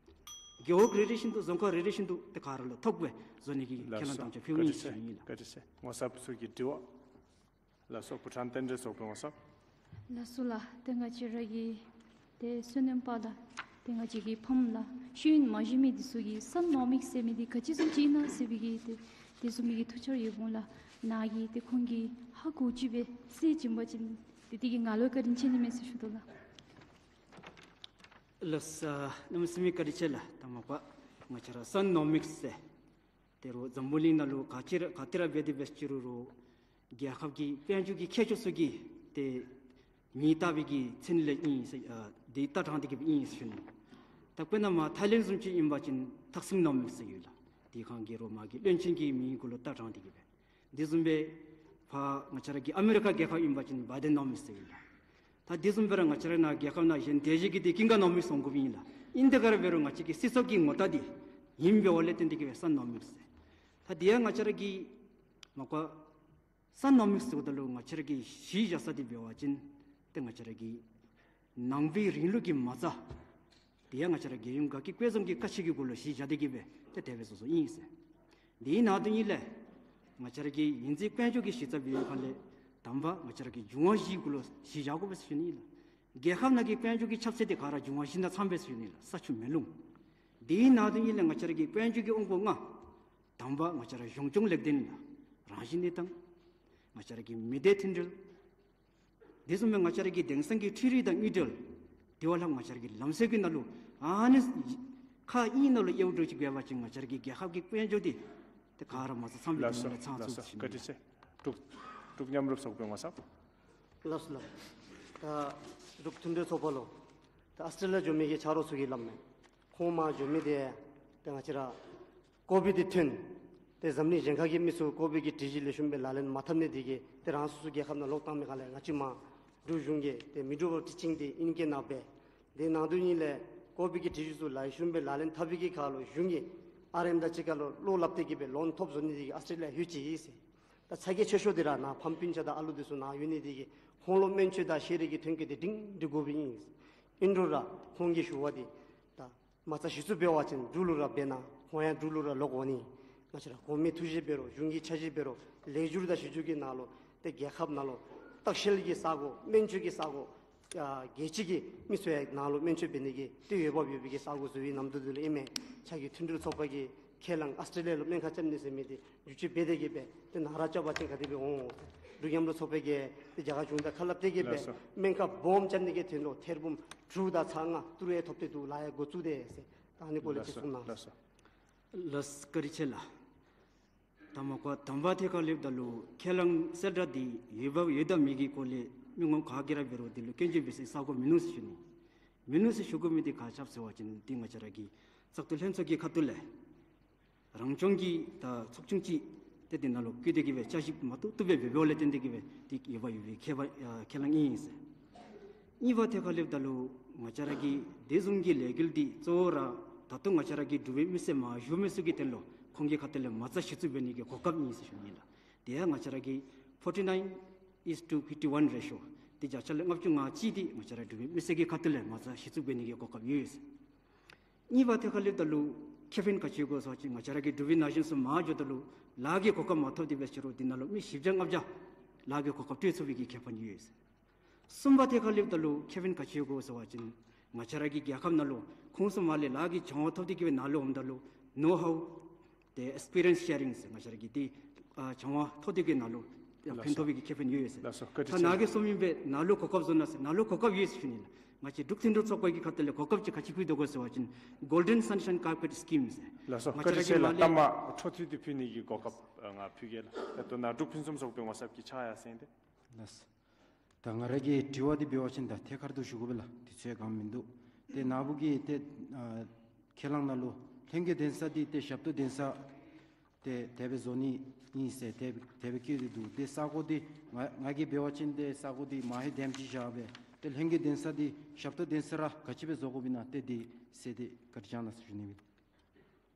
རྒེད་འོག་རེ་རེ་བཞིན་དུ་རྫོང་ཁག་རེ་རེ་བཞིན་དུ་ཏེ་ག་ར་ལུ་ཐོབ་སྦེ་བཟོ་ནི་གི་ཁས་བླངས་དམ་བཅའ་ཕུལཝ་ཨིན་ཟེར་ཞུ་ནི་ལགས། བཀའ་དྲིན་ཆེ། ངོ་ཚབ་ཚུ་གི་དྲི་བ། ལགས་སོ། ཕུ་ཐང་རྟེན་འབྲེལ་ཚོགས་པའི་ངོ་ཚབ། ལགས་སོ་ལགས། ཏེ་ང་བཅས་ར་གི་ཏེ་སོ་ནམ་པ་དང་ཏེ་ང་བཅས་ཀྱི་ཕམ་ལགས་ཤེས་ཡོན་མ་ཞུ་མི་འདི་ཚུ་གིས་སན་ནོ་མིགས་ཟེར་མི་འདི་ག་ཅི་བཟུམ་ཅིག་ཨིན་ན་ཟེར་བའི་གི་ཏེ་དེ་བཟུམ་མའི་གི་ཐུགས་འཆར་ཡོདཔ་འོང་ལགས། ནཱ་གིས་ཏེ་ཁོང་གིས་ཧ་གོ་ཅི་སྦེ་ཟེར་བྱིན་པ་ཅིན་ཏེ་དེ་གིས་ང་ལུ་བཀའ་དྲིན་ཆེ་ནི་མས་ཟེར་ཞུ་དོ་ལགས། ལགས་སོ། གནམ་མེད་ས་མེད་བཀའ་དྲིན་ཆེ་ལགས། ད་མ་པ་ང་བཅས་ར་སན་ནོ་མིགས་ཟེར་དེ་རུང་འཛམ་བུ་གླིང་ནང་ལུ་ག་ཅི་ར་ག་ཏེ་ར་འབད་དེ་འབད་ཅི་རུང་རུང་རྒྱལ་ཁབ་ཀྱི་དཔལ་འབྱོར་གྱི་མཁས་མཆོག་ཚུ་གིས་ཏེ་མིང་བཏགས་པའི་གི་མཚན་ལས་ཨིན་ཟེར་ཨ་འདི་བཏགས་དྲངས་ཏེ་གི་སྦེ་ཨིན་ཟེར་ཞུ་ནི། ད་དཔེར་ན་མར་ཐའི་ལེནཌ་བཟུམ་ཅིག་ཨིན་པ་ཅིན་ཐག་སིང་ནོ་མིགས་ཟེར་ཡོད་ལགས། དེ་ཁར་གི་རོ་མ་གི་བློན་ཆེན་གྱི་མིང་གུ་ལུ་བཏགས་དྲངས་ཏེ་གི་སྦེ། དེ་བཟུམ་སྦེ་ཕར་ང་བཅས་ར་གི་ཨ་མི་རི་ཀ་རྒྱལ་ཁབ་ཨིན་པ་ཅིན་བའི་ཌེན་ནོ་མིགས་ཟེར་ཡོད་ལགས། ད་དེ་བཟུམ་སྦེ་ར་ང་བཅས་ར་ནཱ་རྒྱལ་ཁབ་ནང་གཞན་དེ་བཞིན་གྱི་དེ་ཀིང་ག་ནོ་མིགས་འོང་དགོཔ་ཨིན་ལགས། ཨིན་དེ་ག་ར་འབད་རུང་ང་བཅས་ཀྱི་སྲིད་ཚོགས་ཀྱི་ངོ་རྟགས་འདི་ཨིནམ་འབདཝ་ལས་བརྟེན་ཏེ་གི་སྦེ་སན་ནོ་མིགས་ཟེར། ད་དེ་ཡང་ང་བཅས་ར་གི་མ་པ་སན་ནོ་མིགས་ཟེརཝ་ད་ལུ་ང་བཅས་ར་གིས་གཞི་བཞག་ས་འདི་འབད་བ་ཅིན་ཏེ་ང་བཅས་ར་གི་ནང་པའི་རིང་ལུགས་ཀྱི་མ་རྩ་དེ་ཡང་ང་བཅས་ར་རྒྱལ་ཡོངས་དགའ་སྐྱིད་དཔལ་འཛོམས་ཀྱི་བཀའ་ཆོས་ཀྱི་གུ་ལུ་གཞི་བཞག་སྟེ་གི་སྦེ་ཏེ་དེ་སྦེ་བཟོ་བཟོཝ་ཨིན་ཟེར། དེའི་ནང་དོན་ཨིན་ལགས། ང་བཅས་ར་གི་ཡིག་རྩིས་དཔལ་འབྱོར་གྱི་གཞི་རྩ་འབད་བའི་ཁར་ལས་དང་པ་ང་བཅས་ར་གི་འབྱུང་བ་བཞི་གུ་ལུ་གཞི་བཞག་དགོ་པས་ཟེར་ཞུ་ནི་ཨིན་ལགས། རྒྱལ་ཁབ་ནང་གི་དཔལ་འབྱོར་གྱི་ཁྱབ་ཚད་འདི་ག་ར་འབྱུང་བ་བཞི་ནང་ཚངམ་སྦེ་ཟེར་ཞུ་ནི་ཨིན་ལགས། ས་ཆུ་མེ་རླུང་། དེའི་ནང་དོན་ཨིན་ལགས། ང་བཅས་ར་གི་དཔལ་འབྱོར་གྱི་དབང་པོ་ལྔ། དང་པ་ང་བཅས་ར་གཞུང་སྐྱོང་ལེགས་ལྡན་ལགས། རང་བཞིན་གནས་སྟངས། ང་བཅས་ར་གི་མི་སྡེ་མཐུན་སྒྲིལ། དེ་བཟུམ་སྦེ་ང་བཅས་ར་གི་དེང་སང་གི་འཕྲུལ་རིག་དང་དངུལ་འབྲེལ། དེ་བ་ལྷག་ང་བཅས་ར་གི་ལམ་སྲོལ་གྱི་ནང་ལུ་ཨ་ནི་ཁག་གཉིས་ནང་ལུ་དབྱེཝ་འདྲཝ་ཅིག་འབད་བ་ཅིན་ང་བཅས་ར་གི་རྒྱལ་ཁབ་ཀྱི་དཔལ་འབྱོར་འདི་ཏེ་ག་ར་མ་རྩ་ཚངམ་སྦེ་ལགས་སོ། ཏེ་ནང་ལུ་ཚང་ཚུགས་ཟེར་ཞུ་ནི་ཨིན་ལགས། བཀའ་དྲིན་ཆེ། འབྲུག་འབྲུག་མཉམ་རུབ་ཚོགས་པའི་ངོ་ཚབ། ལགས་སོ་ལགས། ད་འབྲུག་མཐུན་འབྲེལ་ཚོགས་པ་ལུ་ད་ཨཱོས་ཊྲེ་ལི་ཡ་འགྱོ་མི་གི་ཆ་རོགས་ཚུ་གིས་སླབ་མས། ཁོང་མར་འགྱོ་མི་འདི་ད་ང་བཅས་ར་ཀོ་བིཌ་འདི་ཐོན། ཏེ་འཛམ་གླིང་གཞན་ཁ་གི་མི་ཚུ་ཀོ་བིཌ་ཀྱི་སྒྲིག་གཞི་ལེགས་ཤོམ་སྦེ་ལག་ལེན་མ་འཐབ་ནི་འདི་གིས་ཏེ་རང་སོ་སོ་རྒྱལ་ཁབ་ནང་ལོག་བཏང་མི་ཁར་ལས་ང་བཅས་མར་འབྲུག་གཞུང་གིས་ཏེ་མི་འགྲོ་བར་ཊི་ཅིང་འདི་ཨིན་སྐད་ནང་སྦེ། དེ་ནང་དོན་ཨིན་ལགས། ཀོ་བིཌ་ཀྱི་སྒྲིག་གཞི་ཚུ་ལེགས་ཤོམ་སྦེ་ལག་ལེན་འཐབ་པའི་གི་ཁར་ལུ་གཞུང་གིས་ཨར་ཨེམ་དང་གཅིག་ཁར་ལུ་བློ་སླབ་སྟེ་གི་སྦེ་ལོན་ཐོབ་བཟོ་ནི་འདི་གིས་ཨཱོས་ཊྲེ་ལི་ཡ་ལྷོད་ཅི་ཟེར། ད་ཚ་གྱང་ཆེ་ཤོས་འདི་ར་ནཱ་ཕམ་སྤུན་ཆ་དང་ཨ་ལུ་འདི་ཚུ་ནཱ་ཡོད་ནི་འདི་གིས་ཁོང་ལུ་སྨན་བཅོས་དང་ཤེས་རིག་གི་ཐོན་སྐྱེད་འདི་སྒྲིང་སྒྲི་དགོཔ་ཨིན། ཨིན་རུང་ར་ཁོང་གིས་ཞུ་བ་འདི་ད་མ་རྩ་གཞི་བཙུགས་འབད་བ་ཅིན་འབྲུག་ལུ་ར་འབད་གནང་། ཁོང་ཡང་འབྲུག་ལུ་ར་ལོག་འོང་ནི། ང་བཅས་ར་གོང་མའི་ཐུགས་བཞེད་འབད་རུང་གཞུང་གི་འཆར་གཞི་འབད་རུང་ལེགས་བསྒྱུར་དང་ཞིབ་བསྒྱུར་གྱི་ནང་ལུ་ཏེ་རྒྱལ་ཁབ་ནང་ལུ་ལྟ་བཤལ་གྱི་ས་གོ་སྨན་བཅོས་ཀྱི་ས་གོ་ཨ་རྒྱལ་སྤྱི་གི་མི་ཚུ་ཡང་ནཱ་ལུ་སྨན་བཅོས་འབད་ནི་གི་ཏེ་འོས་འབབ་ཡོད་པའི་གི་ས་གོ་བཟོ་བའི་ནམ་དུས་འདི་ལུ་ཨིན་མས། ཁྱེད་ཀྱི་མཐུན་སྒྲིལ་ཚོགས་པ་གིས་ཁས་བླངས་ཨཱོས་ཊྲེ་ལི་ཡ་ལུ་སྨན་ཁང་རྐྱབ་ནི་ཟེར་མི་འདི་བསྒྱུར་བཅོས་འབད་དེ་གི་སྦེ་ཏེ་ནཱ་ར་རྐྱབ་པ་ཅིན་ག་དེ་སྦེ་འོང་། འབྲུག་མཉམ་རུབ་ཚོགས་པ་གིས་ཏེ་རྒྱ་གར་གཞུང་དང་ཁ་སླབ་སྟེ་གི་སྦེ་ལགས་སོ། སྨན་ཁང་སྦོམ་རྐྱབ་ནི་གི་དོན་ལུ་ཐེར་འབུམ་དྲུག་དང་ཚག་ལྔ་ཏི་རུ་ཡང་ཐོབ་སྟེ་འདུག། ལཱ་ཡང་འགོ་བཙུགས་ཏེ་ཟེར། ད་ཨ་ནི་སྐོར་ལས་ཅིག་གསུང་གནང་། ལགས་སོ། ལགས་སོ། བཀའ་དྲིན་ཆེ་ལགས། ད་མ་པ་དང་པ་ཐད་ཁར་སླེབས་ད་ལུ་ཁས་བླངས་གསལ་བསྒྲགས་འདི་འོས་འབབ་ཡོད་དང་མེད་ཀྱི་སྐོར་ལས་མི་ངོམ་ག་གིས་ར་འབད་རུང་འདི་ལུ་སྐྱོན་བརྗོད་འབད་སའི་ས་གོ་མིན་ནུག་ཟེར་ཞུ་ནི། མིན་ནུག་ཟེར་ཞུ་དགོ་མི་འདི་ག་ཅི་སྦེ་ཟེར་བ་ཅིན་འདི་ང་བཅས་ར་གི་བཙག་འཐུ་ལྷན་ཚོགས་ཀྱི་ཁ་ཐུག་ལས་རང་སྐྱོང་གི་ད་ཚོགས་ཆུང་ཅིག་ཏེ་འདི་ནང་ལུ་བསྐོ་སྟེ་གི་སྦེ་བསྐྱར་ཞིབ་མ་ཐུབ་ཐུབ་སྦེ་འབདཝ་ལས་བརྟེན་ཏེ་གི་སྦེ་འདི་འོས་འབབ་ཡོད་པའི་ཁས་པ་ཨ་ཁས་བླངས་ཨིན་ཟེར། གཉིས་པ་ཐད་ཁར་སླེབས་ད་ལུ་ང་བཅས་ར་གི་དེ་བཟུམ་གྱི་ལས་འགུལ་འདི་གཙོ་བོ་ར་ད་ལྟོ་ང་བཅས་ར་གི་འབྲུག་པའི་མི་སེར་མ་བཞུགས་མི་ཚུ་གི་དོན་ལུ་ཁོང་གི་ཁ་ཐུག་ལས་མ་རྩ་གཞི་བཙུགས་འབད་ནི་གི་གོ་སྐབས་ཨིན་ཟེར་ཞུ་ནི་ལགས། དེ་ཡང་ང་བཅས་ར་གི་forty nine is to fifty one ratio འདི་བརྒྱ་ཆ་ལས་ལྔ་བཅུ་ང་གཅིག་འདི་ང་བཅས་ར་འབྲུག་པའི་མི་སེར་གྱི་ཁ་ཐུག་ལས་མ་རྩ་གཞི་བཙུགས་འབད་ནི་གི་གོ་སྐབས་ཡོད་ཟེར། གཉིས་པ་ཐད་ཁར་སླེབས་ད་ལུ་ཁེ་ཕན་ག་ཅི་ཡོད་གོ་ཟེར་བ་ཅིན་ང་བཅས་ར་གི་འབྲུག་པའི་ན་གཞོན་ཚུ་མར་འགྱོཝ་ད་ལུ་ལཱ་གི་གོ་སྐབས་མ་ཐོབ་སྟེ་འབད་ཅི་རུང་འདི་ནང་ལུ་མི་བཞི་བརྒྱ་ལྔ་བརྒྱ་ལཱ་གི་གོ་སྐབས་སྤྲོད་ཚུགས་པའི་གི་ཁེ་ཕན་ཡོད་ཟེར། གསུམ་པ་ཐད་ཁར་སླེབས་ད་ལུ་ཁེ་ཕན་ག་ཅི་ཡོད་གོ་ཟེར་བ་ཅིན་ང་བཅས་ར་གི་རྒྱལ་ཁབ་ནང་ལུ་ཁོང་ཚུ་མར་ལས་ལཱ་གི་སྦྱང་བ་ཐོབ་སྟེ་གི་སྦེ་ནཱ་ལུ་འོངམ་ད་ལུ་ནོ་ཧའུ་ཏེ་ཨེགསི་པི་རི་ཡེནསི་ཤེ་རིང་ཟེར་ང་བཅས་ར་གི་འདི་ཨ་སྦྱང་བ་ཐོབ་སྟེ་གི་ནཱ་ལུ་ཡང་ལགས་སོ། ཕན་ཐོགས་པའི་གི་ཁེ་ཕན་ཡོད་ཟེར། ལགས་སོ། བཀའ་དྲིན་ཆེ། ད་ནཱ་གིས་གསུངས་མི་སྦེ་ནཱ་ལུ་གོ་སྐབས་བཟོ་གནང་ཟེར་ནཱ་ལུ་གོ་སྐབས་ཡོད་ཟེར་ཞུ་ནི་ལགས། ང་བཅས་འབྲུག་མཐུན་སྒྲིལ་ཚོགས་པ་གི་ཁ་ཐུག་ལས་གོ་སྐབས་ཅིག་ག་ཅི་ཕུལ་དོ་གོ་ཟེར་བ་ཅིན་Golden Sunshine Carpet Scheme ཟེར། ལགས་སོ། ང་བཅས་ར་གི་བཀའ་དྲིན་ཆེ་ལགས། མར་ལས་ད་མ་འཕྲོ་མཐུད་དེ་ཕུལ་ནི་གི་གོ་སྐབས་ང་ཕུལ་གེ་ལགས། ད་ལྟོ་ནཱ་འབྲུག་ཕུན་སུམ་ཚོགས་པའི་ངོ་ཚབ་ཀྱིས་ཕྱག་ཡར་སེང་སྟེ། ལགས་སོ། ད་ང་ར་གི་དྲི་བ་འདི་འབད་བ་ཅིན་ད་ཐད་ཀར་དུ་ཞུ་དགོ་པས་ལགས། དུས་ཚོད་གང་མིན་འདུག། ཏེ་ནཱ་བུ་གིས་ཏེ་ཨ་ཁས་བླངས་ནང་ལུ་ལྷན་རྒྱས་གདན་ས་འདི་ཏེ་ཞབས་ཏོག་གདན་ས་ཏེ་དེ་སྦེ་བཟོ་ནི་ཨིན་ཟེར་དེ་དེ་སྦེ་བཀོད་དེ་འདུག། ཏེ་ས་གོ་འདི་ང་ང་གིས་འབད་བ་ཅིན་ཏེ་ས་གོ་འདི་མ་ཧེ་དེམ་ཅིག་བཞག་སྦེ་ཏེ་ལྷན་རྒྱས་གདན་ས་འདི་ཞབས་ཏོག་གདན་ས་ར་ག་ཅི་སྦེ་བཟོ་དགོཔ་ཨིན་ན་ཏེ་འདི་ཟེར་ཏེ་བཀའ་དྲིན་བསྐྱང་གནང་ཟེར་ཞུ་ནི་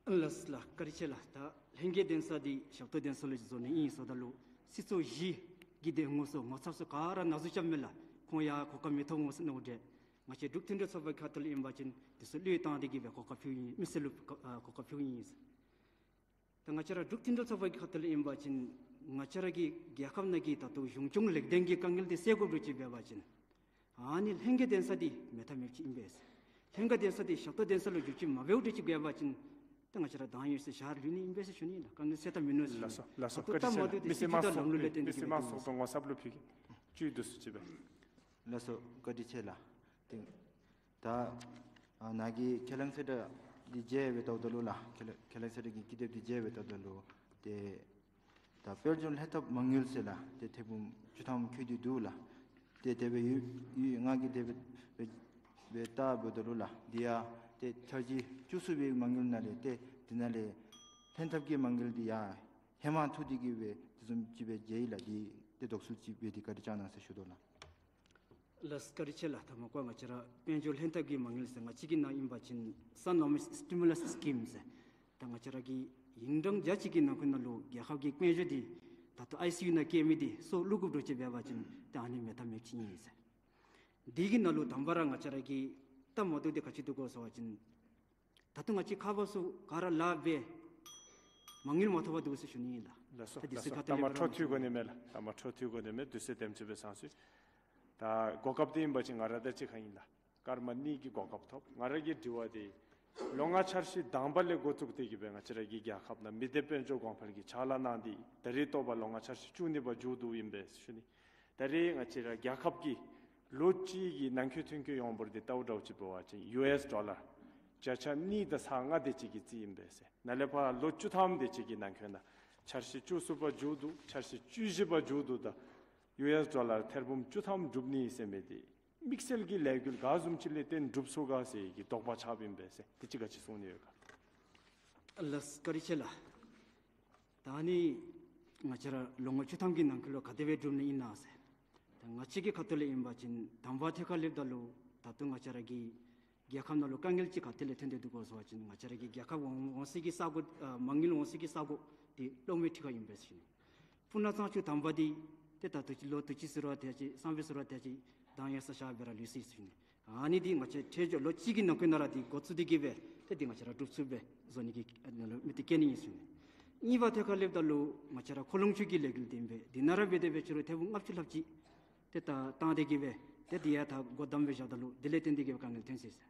ཨིན། ལགས་ལགས། བཀའ་དྲིན་ཆེ་ལགས། ད་ལྷན་རྒྱས་གདན་ས་འདི་ཞབས་ཏོག་གདན་ས་ལུ་བཟོ་ནི་ཨིན་ཟེརཝ་ད་ལུ་སྲིད་ཚོགས་བཞི་གི་འདི་ངོ་སོ་ངོ་ཚབ་ཚུ་ག་ར་ནཱ་བཟུམ་རྐྱབ་མས་ལགས། ཁོང་ཡང་གོ་སྐབས་མི་ཐོབ་འོང་ཟེར་མནོཝ་འདྲས། ང་བཅས་འབྲུག་མཐུན་སྒྲིལ་ཚོགས་པའི་ཁ་ཐུག་ལས་ཨིན་པ་ཅིན་དེ་ཚུ་བློས་བཏང་སྟེ་གི་སྦེ་གོ་སྐབས་ཕུལཝ་ཨིན། མི་སེར་ལུ་ཨ་གོ་སྐབས་ཕུལཝ་ཨིན་ཟེར། ད་ང་བཅས་ར་འབྲུག་མཐུན་སྒྲིལ་ཚོགས་པའི་ཁ་ཐུག་ལས་ཨིན་པ་ཅིན་ང་བཅས་ར་གི་རྒྱལ་ཁབ་ནང་གི་ད་ལྟོ་གཞུང་སྐྱོང་ལེགས་ལྡན་གྱི་དཀའ་ངལ་འདི་སེལ་དགོཔ་འདྲཝ་ཅིག་འབད་བ་ཅིན་ཨ་ནི་ལྷན་རྒྱས་གདན་ས་འདི་མེད་ཐབས་མེདཔ་ཅིག་ཨིན་པས། ལྷན་རྒྱས་གདན་ས་འདི་ཞབས་ཏོག་གདན་ས་ལུ་འགྱུར་བཅོས་མ་འབདཝ་འདྲཝ་ཅིག་འབད་བ་ཅིན་ད་ང་བཅས་ར་དང་ཡོད་ཟེར་ཞར་ལུས་ནི་ཨིན་པས་ཟེར་ཞུ་ནི་ལགས། དཀའ་ངལ་སེལ་ཐབས་མིན་ནུག་ཟེར་ཞུ་ནི། ལགས་སོ་ལགས་སོ། ད་ལྟོ་བཀའ་དྲིན་ཆེ་ལགས། མི་སེར་དམངས་སྲིད་ཚོགས་དང་ངོ་ཚབ་ལུ་ཕུལ་གེ། བཅུད་བསྡུ་སུ་ཅིག་སྦེ། ལགས་སོ་བཀའ་དྲིན་ཆེ་ལགས། ཏེ་ད་ཨ་ནཱ་གི་ཁས་བླངས་གསལ་བསྒྲགས་འདི་མཇལ་བའི་ཐོག་ད་ལུ་ལགས། ཁས་བླངས་ཁས་བླངས་གསལ་བསྒྲགས་ཀྱི་ཀི་དེབ་འདི་མཇལ་བའི་ཐོག་ད་ལུ་ཏེ་ད་དཔལ་འབྱོར་ལྷན་ཐབས་མ་དངུལ་ཟེར་ལགས། ཏེ་ཐེར་འབུམ་བཅུ་ཐམ་འཁོད་དེ་འདུག་ལགས། ཏེ་དེ་སྦེ་ཡོད་ཡོད། ང་གིས་དེ་སྦེ་སྦེ་སྦེ་བལྟཝ་ད་ལུ་ལགས། འདི་ཡང་ཏེ་འཆར་གཞི་བཅུ་གསུམ་པའི་མ་དངུལ་ནང་ལས་ཏེ་འདི་ནང་ལས་ལྷན་ཐབས་ཀྱི་མ་དངུལ་འདི་ཡང་ཧེ་མ་ཐུག་སྟེ་གི་སྦེ་དེ་བཟུམ་ཅིག་སྦེ་མཇལ་ཡི་ལགས། འདི་ཏེ་དོགས་སེལ་ཅིག་འབད་དེ་བཀའ་དྲིན་བསྐྱང་གནང་ཟེར་ཞུ་དོ་ལགས། ལགས་བཀའ་དྲིན་ཆེ་ལགས། ད་མ་གོ་ང་བཅས་ར་དཔལ་འབྱོར་ལྷན་ཐབས་ཀྱི་མ་དངུལ་ཟེར་ང་བཅས་ཀྱི་ནང་ཨིན་པ་ཅིན་Sun Normal Stimulus Scheme ཟེར། ད་ང་བཅས་ར་གི་ཡིག་ཚང་བརྒྱ་གཅིག་གི་ནང་འཁོད་ནང་ལུ་རྒྱལ་ཁབ་ཀྱི་དཔལ་འབྱོར་འདི་ད་ལྟོ་ཨའི་སི་ཡུ་ནང་བསྐྱལ་མི་འདི་སོར་བླུག་དགོཔ་འདྲཝ་ཅིག་འབད་བ་ཅིན་ད་ཨ་ནི་མེད་ཐབས་མེདཔ་ཅིག་ཨིན་ཟེར། འདི་གི་ནང་ལུ་དང་པ་ར་ང་བཅས་ར་གི་སྟབས་མ་བདེཝ་འདི་ག་ཅི་འདུག་གོ་ཟེར་བ་ཅིན་ད་ལྟོ་ང་བཅས་ཁ་བ་ཚུ་ག་ར་ལཱ་འབད་མ་དངུལ་མ་ཐོབ་པར་འདུག་ཟེར་ཞུ་ནི་ཨིན་ལགས། ལགས་སོ་ད་འདི་ལགས་ཚུ་སོ། ཁ་ཐུག་ལས་ད་མ་འཕྲོ་མཐུད་དགོ་ནི་མས་ལགས། ད་མ་འཕྲོ་མཐུད་དགོ་ནི་མས། དུས་ཚོད་དེམ་ཅིག་སྦེ་ཚང་སོང་། ད་གོ་སྐབས་འདི་ཨིན་པ་ཅིན་ང་ར་དང་གཅིག་ཁར་ཨིན་ལགས། སྐར་མ་གཉིས་ཀྱི་གོ་སྐབས་ཐོབ། ང་ར་གི་དྲི་བ་འདི་ལོ་ལྔ་འཆར་གཞི་དང་པ་ལས་འགོ་བཙུགས་ཏེ་གི་སྦེ་ང་བཅས་ར་གི་རྒྱལ་ཁབ་ནང་མི་སྡེ་དཔལ་འབྱོར་གོང་འཕེལ་གྱི་ཕྱག་ལཱ་གནང་སྟེ་ད་རེས་ཐོབ་པ་ལོ་ལྔ་འཆར་གཞི་བཅུ་གཉིས་པ་མཇུག་བསྡུཝ་ཨིན་པས་ཞུ་ནི། ད་རེས་ང་བཅས་ར་རྒྱལ་ཁབ་ཀྱི་ལོ་གཅིག་གི་ནང་འཁོད་ཐོན་སྐྱེད་ཡོངས་འབོར་འདི་བལྟཝ་འདྲཝ་ཅིག་འབད་བ་ཅིན་ཡུ་ཨེསི་ཌོ་ལར་བརྒྱ་ཆ་གཉིས་དང་ཚག་ལྔ་དེ་ཅིག་གི་རྩིས་ཨིན་པས་ཟེར། ནཱ་ལས་ཕར་ལོ་བཅུ་ཐམ་དེ་ཅིག་གི་ནང་འཁོད་ནང་འཆར་གཞི་བཅུ་གསུམ་པ་མཇུག་བསྡུ་འཆར་གཞི་བཅུ་བཞི་པ་མཇུག་བསྡུ་ད་ཡུ་ཨེསི་ཌོ་ལར་ཐེར་འབུམ་བཅུ་ཐམ་འགྲུབ་ནི་ཟེར་མི་འདི་དམིགས་བསལ་གྱི་ལས་འགུལ་ག་བཟུམ་ཅིག་ལས་བརྟེན་འགྲུབ་ཚུགས་ག་ཟེར་གྱི་དོགས་པ་ཆགསཔ་ཨིན་པས་ཟེར། དེ་ཅིག་ག་ཅི་གསུང་ནི་ཡོད་ག། ལགས་བཀའ་དྲིན་ཆེ་ལགས། ད་ནི་ང་བཅས་ར་ལོ་ངོ་བཅུ་ཐམ་གྱི་ནང་འཁོད་ལུ་ག་དེ་སྦེ་འགྲུབ་ནི་ཨིན་ན་ཟེར། ད་ང་བཅས་ཀྱི་ཁ་ཐུག་ལས་ཨིན་པ་ཅིན་དང་པ་ཐད་ཁར་སླེབས་ད་ལུ་ད་ལྟོ་ང་བཅས་ར་གི་རྒྱལ་ཁབ་ནང་ལུ་དཀའ་ངལ་ཅིག་ག་ཏེ་ལས་ཐོན་ཏེ་འདུག་གོ་ཟེར་བ་ཅིན་ང་བཅས་ར་གི་རྒྱལ་ཁབ་འོང་འོང་སའི་གི་ས་གོ་ཨ་མ་དངུལ་འོང་སའི་གི་ས་གོ་འདི་གློག་མེ་འཕྲུལ་ཁང་ཨིན་པས་ཟེར་ཞུ་ནི། སྤུ་ན་གཙང་ཆུ་དང་པ་འདི་ཏེ་ད་ལྟོ་ཅིག་ལོ་དུས་ཅི་ཟེར་རུང་ཏེ་ཅིག་བསམ་པའི་ཟེར་རུང་ཏེ་ཅིག་དང་ཡང་ས་ཤ་སྦེ་ར་ལུས་སོ་ཡི་ཟེར་ཞུ་ནི། ཨ་ནི་འདི་ང་བཅས་ཁྲལ་འཇོག་ལོ་གཅིག་གི་ནང་འཁོད་ནང་ར་འདི་འགོ་བཙུགས་ཏེ་གི་སྦེ་ཏེ་འདི་ང་བཅས་ར་འགྲུབ་ཚུགསཔ་སྦེ་བཟོ་ནི་གི་ཨ་ནི་ལུ་དམིགས་གཏད་བསྐྱེད་ནི་ཨིན་ཟེར་ཞུ་ནི། གཉིས་པ་ཐད་ཁར་སླེབས་ད་ལུ་ང་བཅས་ར་འཁོར་ལོ་མཆོད་ཀྱི་ལས་འགུལ་འདི་ཨིན་པས། འདི་ནང་ར་འབད་དེ་འབད་ཅི་རུང་ཐེར་འབུམ་ལྔ་བཅུ་ལྷགཔ་ཅིག་ཏེ་ད་བཏང་སྟེ་གི་སྦེ་ཏེ་འདི་ཡང་ད་སྒོ་བསྡམས་སྦེ་བཞག་ད་ལུ་དེ་ལས་བརྟེན་ཏེ་གི་སྦེ་དཀའ་ངལ་ཐོན་སོ་ཡི་ཟེར།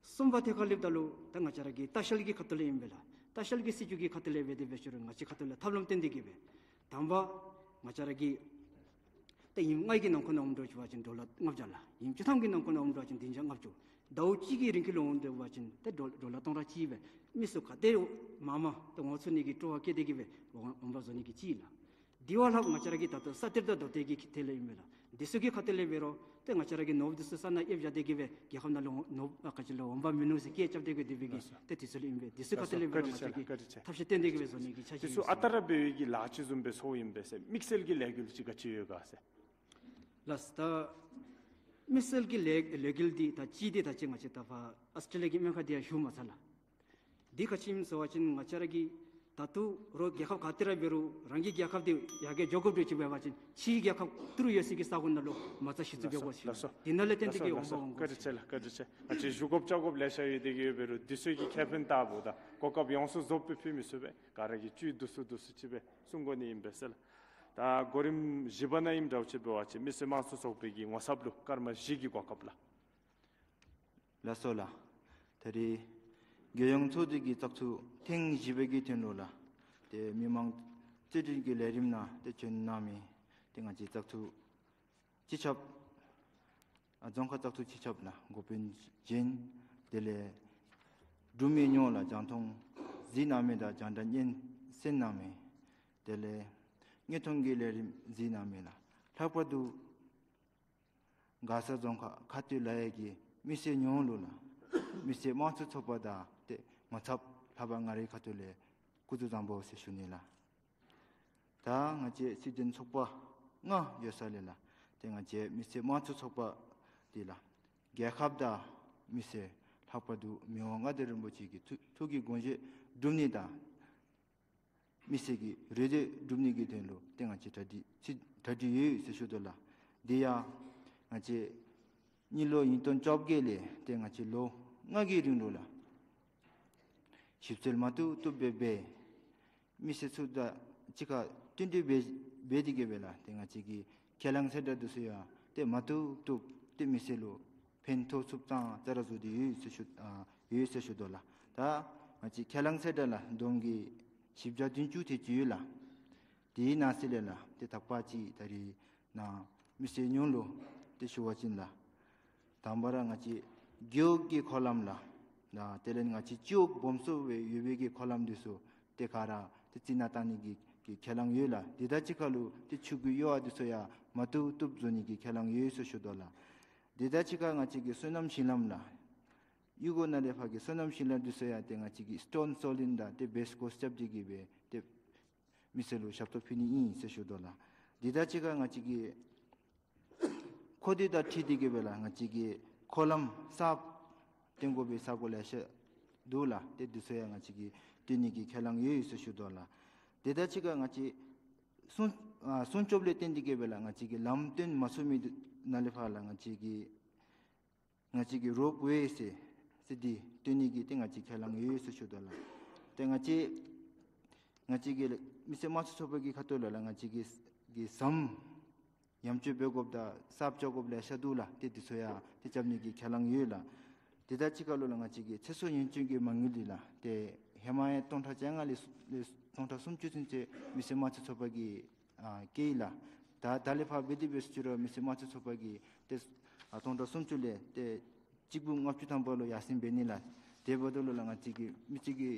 གསུམ་པ་ཐད་ཁར་སླེབས་ད་ལུ་ད་ང་བཅས་ར་གི་ལྟ་བཤལ་གྱི་ཁ་ཐུག་ལས་ཨིན་པས་ལགས། ལྟ་བཤལ་གྱི་སྲིད་བྱུས་ཀྱི་ཁ་ཐུག་ལས་འབད་དེ་འབད་ཅི་རུང་ང་བཅས་ཁ་ཐུག་ལས་ཐབས་ལམ་བཏོན་ཏེ་གི་སྦེ་དང་པ་ང་བཅས་ར་གི་ཏེ་ཉིནམ་ལྔའི་གི་ནང་འཁོད་ནང་འོངམ་འདྲཝ་ཅིག་འབད་བ་ཅིན་ཌོ་ལར་ལྔ་བརྒྱ་ལགས། ཉིནམ་བཅུ་ཐམ་གྱི་ནང་འཁོད་ནང་འོངམ་འདྲཝ་ཅིན་བདུན་བརྒྱ་ལྔ་བཅུ། ཟླཝ་གཅིག་གི་རིང་འཁོད་ལུ་འོངམ་འདྲཝ་ཅིན་ཏེ་ཌོ་ཌོ་ལར་སྟོང་ཕྲག་གཅིག་སྦེ་མི་ཚུ་ག་དེ་མང་མང་ཏེ་འོང་ཚུགས་ནི་གི་སྤྲོ་བ་བསྐྱེད་དེ་གི་སྦེ་འོང་འོང་འབབ་བཟོ་ནི་གི་ཅིག་ལགས། དེ་བ་ལྷག་ང་བཅས་ར་གི་ད་ལྟོ་ས་གཏེར་དང་རྡོ་གཏེར་གྱི་ཐད་ལས་ཨིན་མས་ལགས། འདི་ཚུ་གི་ཁ་ཐུག་ལས་འབད་རུང་ཏེ་ང་བཅས་ར་གི་ནོར་བུ་འདི་ཚུ་ས་ནང་ཨེབ་བཞག་སྟེ་གི་སྦེ་རྒྱལ་ཁབ་ནང་ལུ་ནོར་བུ་ཨ་ག་ཅི་ལོ་འོང་འབབ་མིན་ནུག་ཟེར་སྐད་རྐྱབ་སྟེ་གི་སྦེ་འདི་སྦེ་གི་ལགས་སོ། ཏེ་འདི་ཚུ་ལུ་ཨིན་པས། འདི་ཚུ་ཁ་ཐུག་ལས་འབད་རུང་ང་བཅས་ཀྱིས་ཐབས་ཤེས་བཏོན་ཏེ་གི་སྦེ་བཟོ་ནི་གི་འཆར་གཞི་ཨིན་ཟེར། འདི་ཚུ་ཨ་རྟག་ར་འབད་བའི་གི་ལཱ་ཅིག་བཟུམ་སྦེ་ཚོརཝ་ཨིན་པས་ཟེར། དམིགས་བསལ་གྱི་ལས་འགུལ་ཅིག་ག་ཅི་ཡོད་ག་ཟེར། ལགས་སོ། ད་དམིགས་བསལ་གྱི་ལས་ལས་འགུལ་འདི་ད་ཅི་འདི་ད་ཅི་ང་བཅས་ད་ཕར་ཨཱོས་ཊྲེ་ལི་ཡ་གི་སྨན་ཁང་འདི་ཡང་ཞུ་མ་ཚར་ལགས། འདི་ག་ཅི་ཨིནམ་ཟེར་བ་ཅིན་ང་བཅས་ར་གི་ད་ལྟོ་རོགས་རྒྱལ་ཁབ་ག་ཏེ་ར་འབད་རུང་རང་གི་རྒྱལ་ཁབ་འདི་ཡར་རྒྱས་འགྱོ་དགོཔ་འདྲཝ་ཅིག་འབད་བ་ཅིན་ཕྱིའི་རྒྱལ་ཁབ་ཏི་རུ་ཡོད་སའི་གི་ས་གོ་ནང་ལུ་མ་རྩ་གཞི་བཙུགས་འབད་དགོ་ཟེར། ལགས་སོ། འདི་ནང་ལས་བརྟེན་ཏེ་གི་ལགས་སོ། འོང་འབབ་འོང་དགོ་ཟེར། བཀའ་དྲིན་ཆེ་ལགས། བཀའ་དྲིན་ཆེ། ང་བཅས་ཞུ་དགོཔ་བཅར་དགོཔ་ལེ་ཤ་ཡོད་དེ་གི་འབད་རུང་འདི་ཚུ་གི་ཁེ་ཕན་ལྟ་བུ་དང་གོ་སྐབས་ཡོངས་སུ་རྫོགསཔ་སྦེ་ཕུལ་མི་ཚུགས་པས། ག་ར་གིས་བཅུད་བསྡུ་སུ་བསྡུ་སུ་ཅིག་སྦེ་གསུང་དགོ་ནི་ཨིན་པས་ཟེར་ལགས། ད་གོ་རིམ་བཞི་པ་ནང་ཨིནམ་འདྲཝ་ཅིག་འབད་བ་ཅིན་མི་སེར་དམངས་གཙོ་ཚོགས་པའི་གི་ངོ་ཚབ་ལུ་སྐར་མ་བཞི་གི་གོ་སྐབས་ལགས། ལགས་སོ་ལགས། ད་རེས་རྒྱལ་ཡོངས་ཚོགས་སྡེ་གི་བཙག་འཐུ་ཐེངས་བཞི་པའི་གི་དོན་ལུ་ལགས། ཏེ་མི་མང་རྩོད་བྲིས་ཀྱི་ལས་རིམ་ནང་ཏེ་བྱོན་གནང་མི་ཏེ་ང་བཅས་བཙག་འཐུ་སྤྱི་ཁྱབ་ཨ་རྫོང་ཁག་བཙག་འཐུ་སྤྱི་ཁྱབ་ལགས་འགོ་དཔོན་གཞན་དེ་ལས་འབྲུག་མི་ཉོ་ལགས་རྒྱང་མཐོང་གཟིགས་གནང་མི་དང་རྒྱང་བསྒྲགས་སྙན་གསན་གནང་མི་དེ་ལས་དངོས་མཐོང་གི་ལས་རིམ་གཟིགས་གནང་མི་ལགས། ལྷག་པར་དུ་མགར་ས་རྫོང་ཁག་ཁ་སྟོད་ལ་ཡ་གི་མི་སེར་ཡོངས་ལུ་ལགས་མི་སེར་དམངས་གཙོ་ཚོགས་པ་དང་ཏེ་ངོ་ཚབ་ལྷག་པར་ང་རའི་ཁ་ཐུག་ལས་སྐུ་གཟུགས་བཟང་པོ་ཟེར་ཞུ་ནི་ལགས། ད་ང་བཅས་སྲིད་དོན་ཚོགས་པ་ལྔ་ཡོད་ས་ལས་ལགས་ཏེ་ང་བཅས་མི་སེར་དམངས་གཙོ་ཚོགས་པ་འདི་ལགས་རྒྱལ་ཁབ་དང་མི་སེར་ལྷག་པར་དུ་མི་དབང་མངའ་བདག་རིན་པོ་ཆེ་གི་ཐུགས་ཐུགས་ཀྱི་དགོངས་བཞེད་སྒྲུབ་ནི་དང་མི་སེར་གྱི་རེ་འདོད་སྒྲུབ་ནི་གི་དོན་ལུ་ཏེ་ང་བཅས་གྲ་སྒྲིག་ཅི་གྲ་སྒྲིག་ཡོད་ཟེར་ཞུ་དོ་ལགས། དེ་ཡང་ ང་བཅས་དངུལ་ལོ་ཉིས་སྟོང་བཅོ་བརྒྱད་ལས་ཏེ་ང་བཅས་ལོ་ལྔ་གི་རིང་ལུ་ལགས་ཞིབ་འཚོལ་མ་བཏུབ་བཏུབ་སྦེ་འབད། མི་སེར་ཚུ་དང་གཅིག་ཁར་བསྟུན་གྲོས་འབད་འབད་དེ་གིས་སྦེ་ལགས་ཏེ་ང་བཅས་ཀྱི་ཁས་བླངས་གསལ་བསྒྲགས་འདི་ཚུ་ཡང་ཏེ་མ་བཏུབ་བཏུབ་ཏེ་མི་སེར་ལུ་ཕན་ཐོགས་ཚུགསཔ་ཐངས་རྩ་ར་བཟོ་སྟེ་ཡོད་ཟེར་ཞུ་ཨ་ཡོད་ཟེར་ཞུ་དོ་ལགས། ད་ང་བཅས་ཁས་བླངས་གསལ་བསྒྲགས་ལགས་བསྡོམས་ཀྱིས་བཞི་བརྒྱ་བདུན་ཅུ་དེ་ཅིག་ཡོད་ལགས། དེའི་ནང་གསེས་ལས་ལགས་ཏེ་དག་པ་ཅིག་ད་རིས་ནཱ་མི་སེར་ཉུང་ལུ་ཏེ་ཞུ་བ་ཅིན་ལགས། དང་པ་ར་ང་བཅས་རྒེད་འོག་གི་འཁོར་ལམ་ལགས། ད་དེ་ལས་ང་བཅས་སྤྱི་འོག་སྦོམ་སུ་སྦེ་ཡོད་པའི་གི་འཁོར་ལམ་འདི་ཚུ་ཏེ་ག་ར་ཏེ་རྩི་ནག་བཏང་ནི་གི་གི་ཁས་བླངས་ཡོད་ལགས། དེ་དང་གཅིག་ཁར་ལུ་ཏེ་ཆུ་གི་གཡུར་བ་འདི་ཚུ་ཡང་མ་བཏུབ་བཏུབ་བཟོ་ནི་གི་ཁས་བླངས་ཡོད་ཟེར་ཞུ་དོ་ལགས། དེ་དང་གཅིག་ཁར་ང་བཅས་ཀྱི་སོ་ནམ་ཞིང་ལམ་ལགས། གཡུར་སྒོ་ནང་ལས་ཕར་གྱི་སོ་ནམ་ཞིང་ལམ་འདི་ཚུ་ཡང་ཏེ་ང་བཅས་ཀྱིས་སི་ཊོན་སོ་ལིང་དང་ཏེ་བེསི་ཀོ་སི་རྐྱབ་སྟེ་གིས་སྦེ་ཏེ་མི་སེར་ལུ་ཞབས་ཏོག་ཕུལ་ནི་ཨིན་ཟེར་ཞུ་དོ་ལགས། དེ་དང་གཅིག་ཁར་ང་བཅས་ཀྱི་མཁོ་འདོད་དང་འཁྲིལ་ཏེ་གིས་སྦེ་ལགས་ང་བཅས་ཀྱི་འཁོར་ལམ་གསརཔ་བཏོན་དགོ་པའི་ས་གོ་ལེ་ཤ་འདུག་ལགས། ཏེ་འདི་ཚུ་ཡང་ང་བཅས་ཀྱིས་བཏོན་ནི་གི་ཁས་བླངས་ཡོད་ཟེར་ཞུ་དོ་ལགས། དེ་དང་གཅིག་ཁར་ང་བཅས་སྲུང་ཨ་སྲུང་སྐྱོབ་ལས་བརྟེན་ཏེ་གིས་སྦེ་ལགས་ང་བཅས་ཀྱི་ལམ་བཏོན་མ་ཚུགས་མི་ནང་ལས་ཕར་ལགས་ང་བཅས་ཀྱི་ང་བཅས་ཀྱི་རོབ་ཝེ་ཟེར་ཟེར་འདི་བཏོན་ནི་གི་ཏེ་ང་བཅས་ཁས་བླངས་ཡོད་ཟེར་ཞུ་དོ་ལགས། ཏེ་ང་བཅས་ང་བཅས་ཀྱི་མི་སེར་དམངས་གཙོ་ཚོགས་པ་གི་ཁ་ཐུག་ལས་ལགས་ང་བཅས་ཀྱི་གི་ཟམ་ཡངས་སྤྱོད་འབད་དགོཔ་དང་གསརཔ་རྐྱབ་དགོཔ་ལེ་ཤ་འདུག་ལགས། ཏེ་འདི་ཚུ་ཡང་ཏེ་རྐྱབ་ནི་གི་ཁས་བླངས་ཡོད་ལགས། དེ་དང་གཅིག་ཁར་ལུ་ལགས་ང་བཅས་ཀྱི་ཚེ་སྲོག་ཉེན་སྐྱོབ་ཀྱི་མ་དངུལ་འདི་ལགས་ཏེ་ཧེ་མ་ཡང་སྟོང་ཕྲག་བཅོ་ལྔ་ལས་ལས་སྟོང་ཕྲག་སུམ་ཅུ་ཚུན་ཚོད་མི་སེར་དམངས་གཙོ་ཚོགས་པ་གིས་ཨ་བཀལ་ཡི་ལགས། ད་ད་ལས་ཕར་འབད་དེ་འབད་ཟེར་ཅི་རུང་མི་སེར་དམངས་གཙོ་ཚོགས་པ་གིས་ཏེ་ཨ་སྟོང་ཕྲག་སུམ་ཅུ་ལས་ཏེ་གཅིག་འབུམ་ལྔ་བཅུ་ཐམ་པ་ལུ་ཡར་སེང་འབད་ནི་ལགས། དེ་འབདཝ་ད་ལུ་ལགས་ང་བཅས་ཀྱི་མི་སེར་གྱི་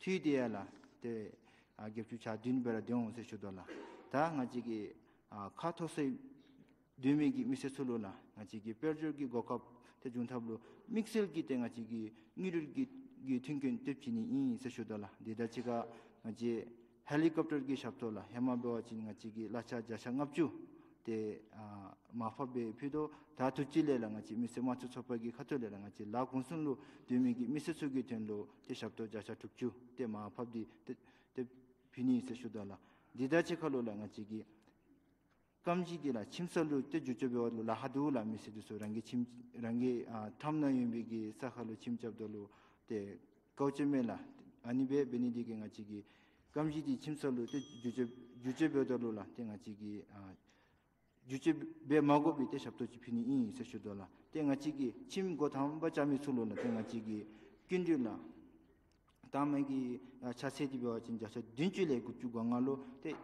འཐུས་འདི་ཡང་ལགས་ཏེ་ཨ་བརྒྱད་ཅུ་གྱ་བདུན་སྦེ་ར་སྡོད་འོང་ཟེར་ཞུ་དོ་ལགས། ད་ང་བཅས་ཀྱི་ཨ་ཁ་མཐོ་སའི་སྡོད་མི་གི་མི་སེར་ཚུ་ལུ་ལགས་ང་བཅས་ཀྱི་དཔལ་འབྱོར་གྱི་གོ་སྐབས་ཏེ་བྱུང་ཐབས་ལུ་དམིགས་བསལ་གྱིས་ཏེ་ང་བཅས་ཀྱིས་དངུལ་རིག་གི་གི་མཐུན་རྐྱེན་སྟབས་བྱིན་ནི་ཨིན་ཟེར་ཞུ་དོ་ལགས། དེ་དང་གཅིག་ཁར་ང་བཅས་ཧེ་ལི་ཀོབ་ཊར་གྱི་ཞབས་ཏོག་ལགས་ཧེ་མ་འབད་བ་ཅིན་ང་བཅས་ཀྱིས་གླ་ཆ་བརྒྱ་ཆ་ལྔ་བཅུ་ཏེ་ཨ་མར་ཕབ་སྦེ་ཕུལ་དོ། ད་དུས་ཅི་ལས་ལགས་ང་བཅས་མི་སེར་དམངས་གཙོ་ཚོགས་པ་གི་ཁ་ཐུག་ལས་ལགས་ང་བཅས་ལ་གུང་སེང་ལུ་སྡོད་མི་གི་མི་སེར་ཚུ་གི་དོན་ལུ་ཏེ་ཞབས་ཏོག་བརྒྱ་ཆ་དྲུག་ཅུ་ཏེ་མར་ཕབ་སྟེ་ཏེ་ཏེ་ཕུལ་ནི་ཟེར་ཞུ་དོ་ལགས། དེ་དང་གཅིག་ཁར་ལུ་ལགས་ང་བཅས་ཀྱི་རྐངམ་བཞི་འདི་ལགས་ཁྱིམ་གསར་ལུ་ཏེ་བསྒྱུར་བཅོས་འབད་བ་ལུ་ལཱ་ཁག་འདུག་ལགས། མི་སེར་འདི་ཚུ་རང་གི་ཁྱིམ་རང་གི་ཨ་ཁྲམ་ནང་ཡོད་པའི་གི་ས་ཁར་ལུ་ཁྱིམ་རྐྱབ་ད་ལུ་ཏེ་དཀའཝ་སྤྱད་མས་ལགས། ཨ་ནི་སྦེ་འབད་ནི་འདི་གིས་ང་བཅས་ཀྱི་རྐངམ་བཞི་འདི་ཁྱིམ་གསར་ལུ་ཏེ་བསྒྱུར་བཅོས་བསྒྱུར་བཅོས་འབདཝ་ད་ལུ་ལགས་ཏེ་ང་བཅས་ཀྱི་ཨ་བསྒྱུར་བཅོས་འབད་མ་དགོ་པའི་ཏེ་ཞབས་ཏོག་ཅིག་ཕུལ་ནི་ཨིན་ཟེར་ཞུ་དོ་ལགས། ཏེ་ང་བཅས་ཀྱི་ཁྱིམ་འགོ་དང་པ་རྐྱབ་མི་ཚུ་ལུ་ལགས་ཏེ་ང་བཅས་ཀྱིས་སྐྱིན་འགྲུལ་ལགས་ད་མ་གི་ཨ་ཆ་ཚད་འདི་འབད་བ་ཅིན་བརྒྱ་ཆ་བདུན་ཅུ་ལས་དགུ་བཅུ་གོ་ལྔ་ལུ་ཏེ་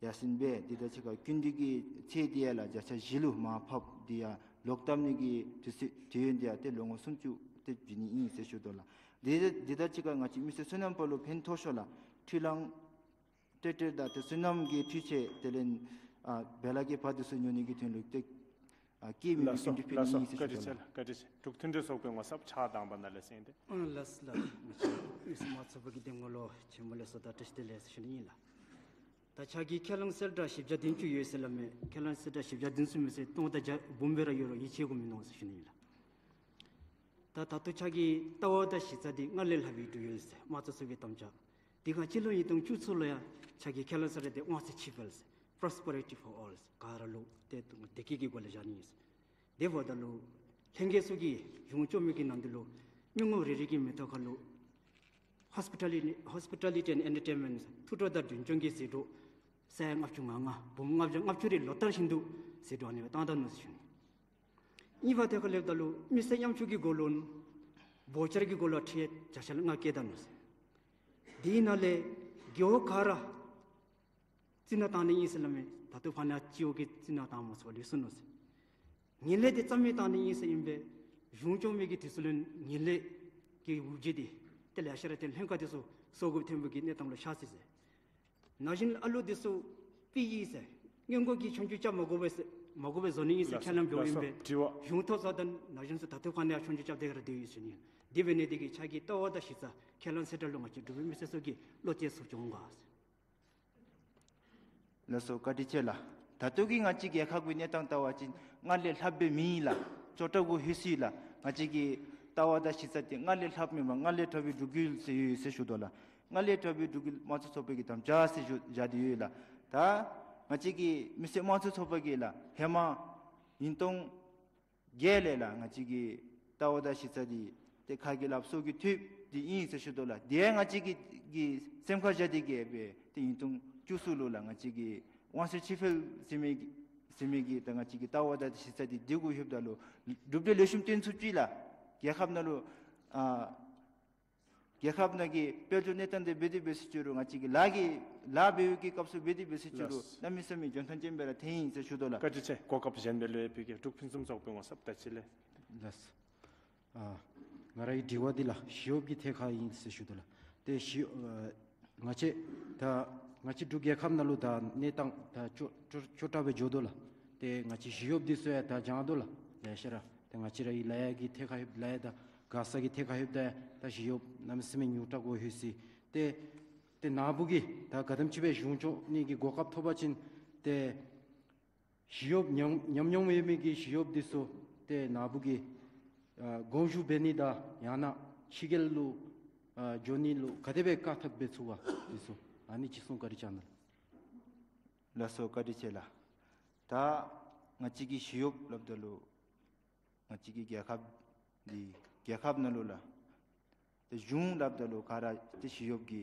ཡར་སེང་འབད། དེ་དང་གཅིག་ཁར་སྐྱིན་འགྲུལ་གྱི་ཚད་འདི་ཡང་ལགས་བརྒྱ་ཆ་བཞི་ལུ་མར་ཕབ། འདི་ཡང་ལོག་བཏབ་ནི་གི་དུས་ཚོད་དུས་ཡུན་འདི་ཡང་ཏེ་ལོ་ངོ་སུམ་ཅུ་ཏེ་བྱིན་ནི་ཨིན་ཟེར་ཞུ་དོ་ལགས། དེ་དེ་དང་གཅིག་ཁར་ང་བཅས་མི་སེར་སོ་ནམ་པ་ལུ་ཕན་ཐོགས་ཤོས་ལགས་འཕྲུལ་གླང་ཊེག་ཊར་དང་ཏེ་སོ་ནམ་གྱི་འཕྲུལ་ཆས་དེ་ལས་ཨ་བེ་ལ་གི་ཕར་འདི་ཚུ་ཉོ་ནི་གི་དོན་ལུ་ཏེ་ཨ་སྐྱེད་མེད་པའི་ལགས་སོ་སྐྱིན་འགྲུལ་ཕུལ་ནི་ཨིན་ཟེར་ཞུ་དོ་ལགས། ལགས་སོ། བཀའ་དྲིན་ཆེ་ལགས། བཀའ་དྲིན་ཆེ། འབྲུག་མཐུན་སྒྲིལ་ཚོགས་པའི་ངོ་ཚབ་ཕྱག་དང་པ་ནཱ་ལས་གསན་ཏེ། ཨ་ལགས་སོ་ལགས། མི་སེར་དམངས་གཙོ་ཚོགས་པ་གི་འདེམས་ངོ་ལུ་ཆེན་མོ་ལེགས་སོ་དང་བཀྲ་ཤིས་བདེ་ལེགས་ཟེར་ཞུ་ནི་ཨིན་ལགས། ད་ཁྱོད་ཀྱིས་ཁས་བླངས་གསལ་བསྒྲགས་བཞི་བརྒྱ་བདུན་ཅུ་ཡོད་ཟེར་སླབ་མས། ཁས་བླངས་གསལ་བསྒྲགས་བཞི་བརྒྱ་བདུན་ཅུ་མེན་ཟེར་སྟོང་དང་བརྒྱ་འབུམ་སྦེ་ར་ཡོད་རུང་ཡིད་ཆེས་དགོཔ་མིན་ནུག་ཟེར་ཞུ་ནི་ཨིན་ལགས། ད་ད་ལྟོ་ཁྱོད་ཀྱི་ལྟ་བ་དང་གཞི་རྩ་འདི་སྔར་ལས་ལྷག་པའི་འགྱོ་ཡོད་ཟེར་དམངས་གཙོ་ཚོགས་པའི་དམ་བཅའ་འདི་ཁར་སྤྱི་ལོ་ཉིས་སྟོང་བཅུ་གསུམ་ལུ་ཡང་ཁྱོད་ཀྱིས་ཁས་བླངས་གསལ་བསྒྲགས་འདི་དབང་ཚད་ཕྱེད་འཕེལ་ཟེར་Prosperity for All ཟེར་ག་ར་ལུ་ཏེ་བདེ་སྐྱིད་ཀྱི་སྒོ་ལས་བཞག་ནི་ཨིན་ཟེར། དེ་འབདཝ་ད་ལུ་ལྷན་རྒྱས་ཚུ་གིས་གཞུང་སྐྱོང་མི་གི་ནང་འདི་ལུ་མི་ངོམ་རེ་རེ་གི་མིག་ཏོ་ཁར་ལུ་Hospitality, Hospitality and Entertainment ཐུགས་སྤྲོ་དང་མགྲོན་སྐྱོང་གི་ཟད་འགྲོ་ས་ཡ་ལྔ་བཅུ་ང་ལྔ་འབུམ་ལྔ་བརྒྱ་ལྔ་བཅུ་རེ་ལོ་ལྟར་བཞིན་དུ་ཟད་འགྲོ་ཨ་ནི་སྦེ་བཏང་ད་ནུག་ཟེར་ཞུ་ནི། གཉིས་པ་དེ་ཁར་སླེབས་ད་ལུ་མི་སེར་ཉམ་ཆུང་གི་སྒོ་ལུ་བའུ་ཅར་གྱི་སྒོ་ལུ་ཁྲལ་བརྒྱ་ཆ་ལྔ་བཀལ་ད་ནུག་ཟེར། དེའི་ནང་ལས་རྒེད་འོག་ག་ར་རྩི་ནག་བཏང་ནི་ཨིན་ཟེར་སླབ་མས། ད་ལྟོ་ཕར་ནཱ་སྤྱི་འོག་གི་རྩི་ནག་བཏང་མ་ཚུགས་པར་ལུས་སོ་ནུག་ཟེར། ངན་ལྷད་འདི་རྩ་མེད་བཏང་ནི་ཨིན་ཟེར་ཨིན་པས། གཞུང་སྐྱོང་མི་གི་དུས་ཚོད་ལུ་ངན་ལྷད་ཀྱི་འོག་འགྱོ་སྟེ་ཏེ་ལེ་ཤ་ར་ཏེ་ལྷན་ཁག་འདི་ཚུ་སོར་དགོཔ་ཐོན་པའི་གི་གནས་སྟངས་ལུ་ཤར་ཅི་ཟེར། ན་གཞོན་ཨ་ལུ་འདི་ཚུ་ཕུད་ཡི་ཟེར་སྔོན་འགོག་གི་ཆོས་རྒྱུགས་རྐྱབ་མ་དགོ་པས་ཟེར་མ་དགོ་པས་བཟོ་ནི་ཨིན་ཟེར་ལགས་སོ། ཁས་བླངས་འབདཝ་ཨིན་པས། ལགས་སོ། དྲི་བ། གཞུང་ཐོབ་ས་དང་ན་གཞོན་ཚུ་ད་ལྟོ་ཕར་ནཱ་ཆོས་རྒྱུགས་རྐྱབ་སྟེ་ག་ར་སྡོད་ཡོད་ཟེར་ནི། དེ་འབད་ནི་འདི་གིས་ཁྱོད་ཀྱི་ལྟ་བ་དང་གཞི་རྩ་ཁས་བླངས་གསལ་བསྒྲགས་ལུ་ང་བཅས་འབྲུག་པའི་མི་སེར་ཚུ་གིས་བློ་གཏད་ཚུགསཔ་འོང་ག་ཟེར། ལགས་སོ། བཀའ་དྲིན་ཆེ་ལགས། ད་ལྟོ་གི་ང་བཅས་རྒྱལ་ཁབ་ཀྱི་གནས་སྟངས་བལྟ་བ་ཅིན་སྔར་ལས་ལྷགཔ་སྦེ་མེད་ལགས། ཅོག་འཐདཔ་གུ་ལྷོད་ཅི་ལགས། ང་བཅས་ཀྱི་ལྟ་བ་དང་གཞི་རྩ་འདི་སྔར་ལས་ལྷགཔ་མེན་པར་སྔར་ལས་དྲག་པའི་འབྲུག་ཡུལ་ཟེར་ཡོད་ཟེར་ཞུ་དོ་ལགས། སྔར་ལས་དྲག་པའི་འབྲུག་ཡུལ་དམངས་གཙོ་ཚོགས་པའི་གི་དམ་བཅའ་ཟེར་ཞུ་བཞག་སྟེ་ཡོད་ལགས། ད་ང་བཅས་ཀྱི་མི་སེར་དམངས་གཙོ་ཚོགས་པ་གིས་ལགས་ཧེ་མ་ ཉིས་སྟོང་བརྒྱད་ལས་ལགས་ང་བཅས་ཀྱི་ལྟ་བ་དང་གཞི་རྩ་འདི་ཏེ་ཁ་གི་ལགཔ་སོ་གི་ཐུབ་འདི་ཨིན་ཟེར་ཞུ་དོ་ལགས། དེ་ཡང་ང་བཅས་ཀྱི་གི་སེམས་ཁར་བཞག་སྟེ་གི་སྦེ་ཏེ་ཉིས་སྟོང་བཅུ་གསུམ་ལུ་ལགས་ང་བཅས་ཀྱི་དབང་སྲིད་ཕྱི་འབྲེལ་ཟེར་མི་གི་ཟེར་མི་གི་ད་ང་བཅས་ཀྱི་ལྟ་བ་དང་གཞི་རྩ་འདི་དེ་གུ་ལྷོདཔ་ད་ལུ་གྲུབ་འབྲས་ལེགས་ཤོམ་སྟོན་ཚུགས་ཅི་ལགས། རྒྱལ་ཁབ་ནང་ལུ་ཨ་རྒྱལ་ཁབ་ནང་གི་དཔལ་འབྱོར་གནས་སྟངས་འདི་འབད་དེ་འབད་ཟེར་ཅི་རུང་ང་བཅས་ཀྱི་ལཱ་གི་ལཱ་འབད་བའི་གི་སྐབས་སུ་འབད་དེ་འབད་ཟེར་ཅི་རུང་ལགས། གནམ་མེད་ས་མེད་འཇོན་ཐང་ཅན་སྦེ་ར་ཐོན་ཡི་ཟེར་ཞུ་དོ་ལགས། བཀའ་དྲིན་ཆེ། གོ་སྐབས་གཞན་པ་ལུ་ཡང་ཕུལ་གེ། འབྲུག་ཕུན་སུམ་ཚོགས་པའི་ངོ་ཚབ་ད་ཅི་ལས། ལགས། ཨ་ང་རའི་དྲི་བ་འདི་ལགས་ཞི་གཡོགཔ་གི་ཐད་ཁར་ཨིན་ཟེར་ཞུ་དོ་ལགས། ཏེ་ཞི་ཨ་ང་བཅས་ད་ང་བཅས་འབྲུག་རྒྱལ་ཁབ་ནང་ལུ་ད་གནས་སྟངས་ད་སྐྱོ་སྐྱོ་སྐྱོ་དྲགས་སྦེ་འགྱོ་དོ་ལགས། ཏེ་ང་བཅས་ཞི་གཡོགཔ་འདི་ཚུ་ཡང་ད་འགྱངས་དོ་ལགས། ལེ་ཤ་ར་ཏེ་ང་བཅས་རའི་ལཱ་གཡོག་གི་ཐད་ཁར་ལྷོདཔ་ད་ལཱ་གཡོག་དང་ག་ས་གི་ཐད་ཁར་ལྷོདཔ་ད་ད་ཞི་གཡོགཔ་གནམ་མེད་ས་མེད་ཉུང་དྲགས་འགྱོ་ཡོད་ཟེར། ཏེ་ཏེ་ནཱ་བུ་གིས་ད་ག་དེམ་ཅིག་སྦེ་གཞུང་སྐྱོང་ནི་གི་གོ་སྐབས་ཐོབ་པ་ཅིན་ཏེ་ཞི་གཡོགཔ་ཉམས་ཉམས་མྱོང་ཡོད་མི་གི་ཞི་གཡོགཔ་འདི་ཚུ་ཏེ་ནཱ་བུ་གིས་ཨ་དགོངས་ཞུ་འབད་ནི་དང་ཡང་ན་ཕྱི་རྒྱལ་ལུ་ཨ་འགྱོ་ནི་ལུ་ག་དེ་སྦེ་བཀག་ཐབས་འབད་ཚུགས་པ་འདི་ཚུ་ཨ་ནི་ཅིག་གསུང་བཀའ་དྲིན་བསྐྱང་གནང་། ལགས་སོ། བཀའ་དྲིན་ཆེ་ལགས། ད་ང་བཅས་ཀྱི་ཞི་གཡོགཔ་སླབ་ད་ལུ་ང་བཅས་ཀྱི་རྒྱལ་ཁབ་འདི་རྒྱལ་ཁབ་ནང་ལུ་ལགས་ཏེ་གཞུང་སླབ་ད་ལུ་ག་ར་ཏེ་ཞི་གཡོགཔ་གི་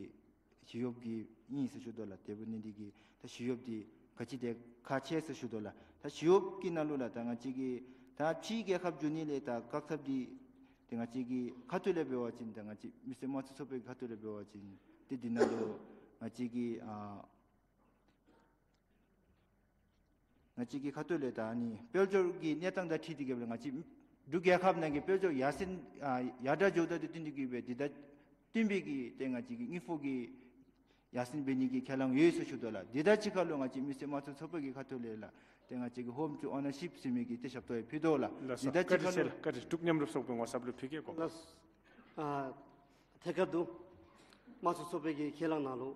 ཞི་གཡོགཔ་གི་ཨིན་ཟེར་ཞུ་དོ་ལགས། དེ་འབད་ནི་འདི་གིས་ད་ཞི་གཡོགཔ་འདི་ག་ཅི་དེ་ཁག་ཆེ་ཟེར་ཞུ་དོ་ལགས། ད་ཞི་གཡོགཔ་གི་ནང་ལུ་ལགས་ད་ང་བཅས་ཀྱི་ད་ཕྱི་རྒྱལ་ཁབ་འགྱོ་ནི་ལས་ད་བཀག་ཐབས་འདི་ཏེ་ང་བཅས་ཀྱི་ཁ་ཐུག་ལས་འབད་བ་ཅིན་ད་ང་བཅས་མི་སེར་དམངས་གཙོ་ཚོགས་པའི་ཁ་ཐུག་ལས་འབད་བ་ཅིན་ཏེ་འདི་ནང་ལུ་ང་བཅས་ཀྱི་ཨ་ང་བཅས་ཀྱི་ཁ་ཐུག་ལས་ད་ཨ་ནི་དཔལ་འབྱོར་གྱི་གནས་སྟངས་དང་འཁྲིལ་ཏེ་གི་སྦེ་ང་བཅས་འབྲུག་རྒྱལ་ཁབ་ནང་གི་དཔལ་འབྱོར་ཡར་སེང་ཨ་ཡར་དྲག་འགྱོཝ་ད་དེ་བསྟུན་ཏེ་གི་སྦེ་འདི་དང་བསྟུན་པའི་གི་ཏེ་ང་བཅས་ཀྱི་དངུལ་ཕོགས་ཀྱི་ཡར་སེང་འབད་ནི་གི་ཁས་བླངས་ཡོད་ཟེར་ཞུ་དོ་ལགས། འདི་དང་གཅིག་ཁར་ལུ་ང་བཅས་མི་སེར་དམངས་གཙོ་ཚོགས་པ་གི་ཁ་ཐུག་ལས་ལགས་ཏེ་ང་བཅས་ཀྱི་ཧོམ་ཊུ་ཨོ་ནར་ཤིབ་ཟེར་མི་གི་ཏེ་ཞབས་ཏོག་ཡང་ཕུལ་དོ་ལགས། ལགས་སོ། འདི་དང་གཅིག་ཁར་ལུ་བཀའ་དྲིན་ཆེ་ལགས། འབྲུག་མཉམ་རུབ་ཚོགས་པའི་ངོ་ཚབ་ལུ་ཕུལ་གེ་གོ། ལགས། ཨ་ཐད་ཀར་དུ་དམངས་གཙོ་ཚོགས་པའི་གི་ཁས་བླངས་ནང་ལུ་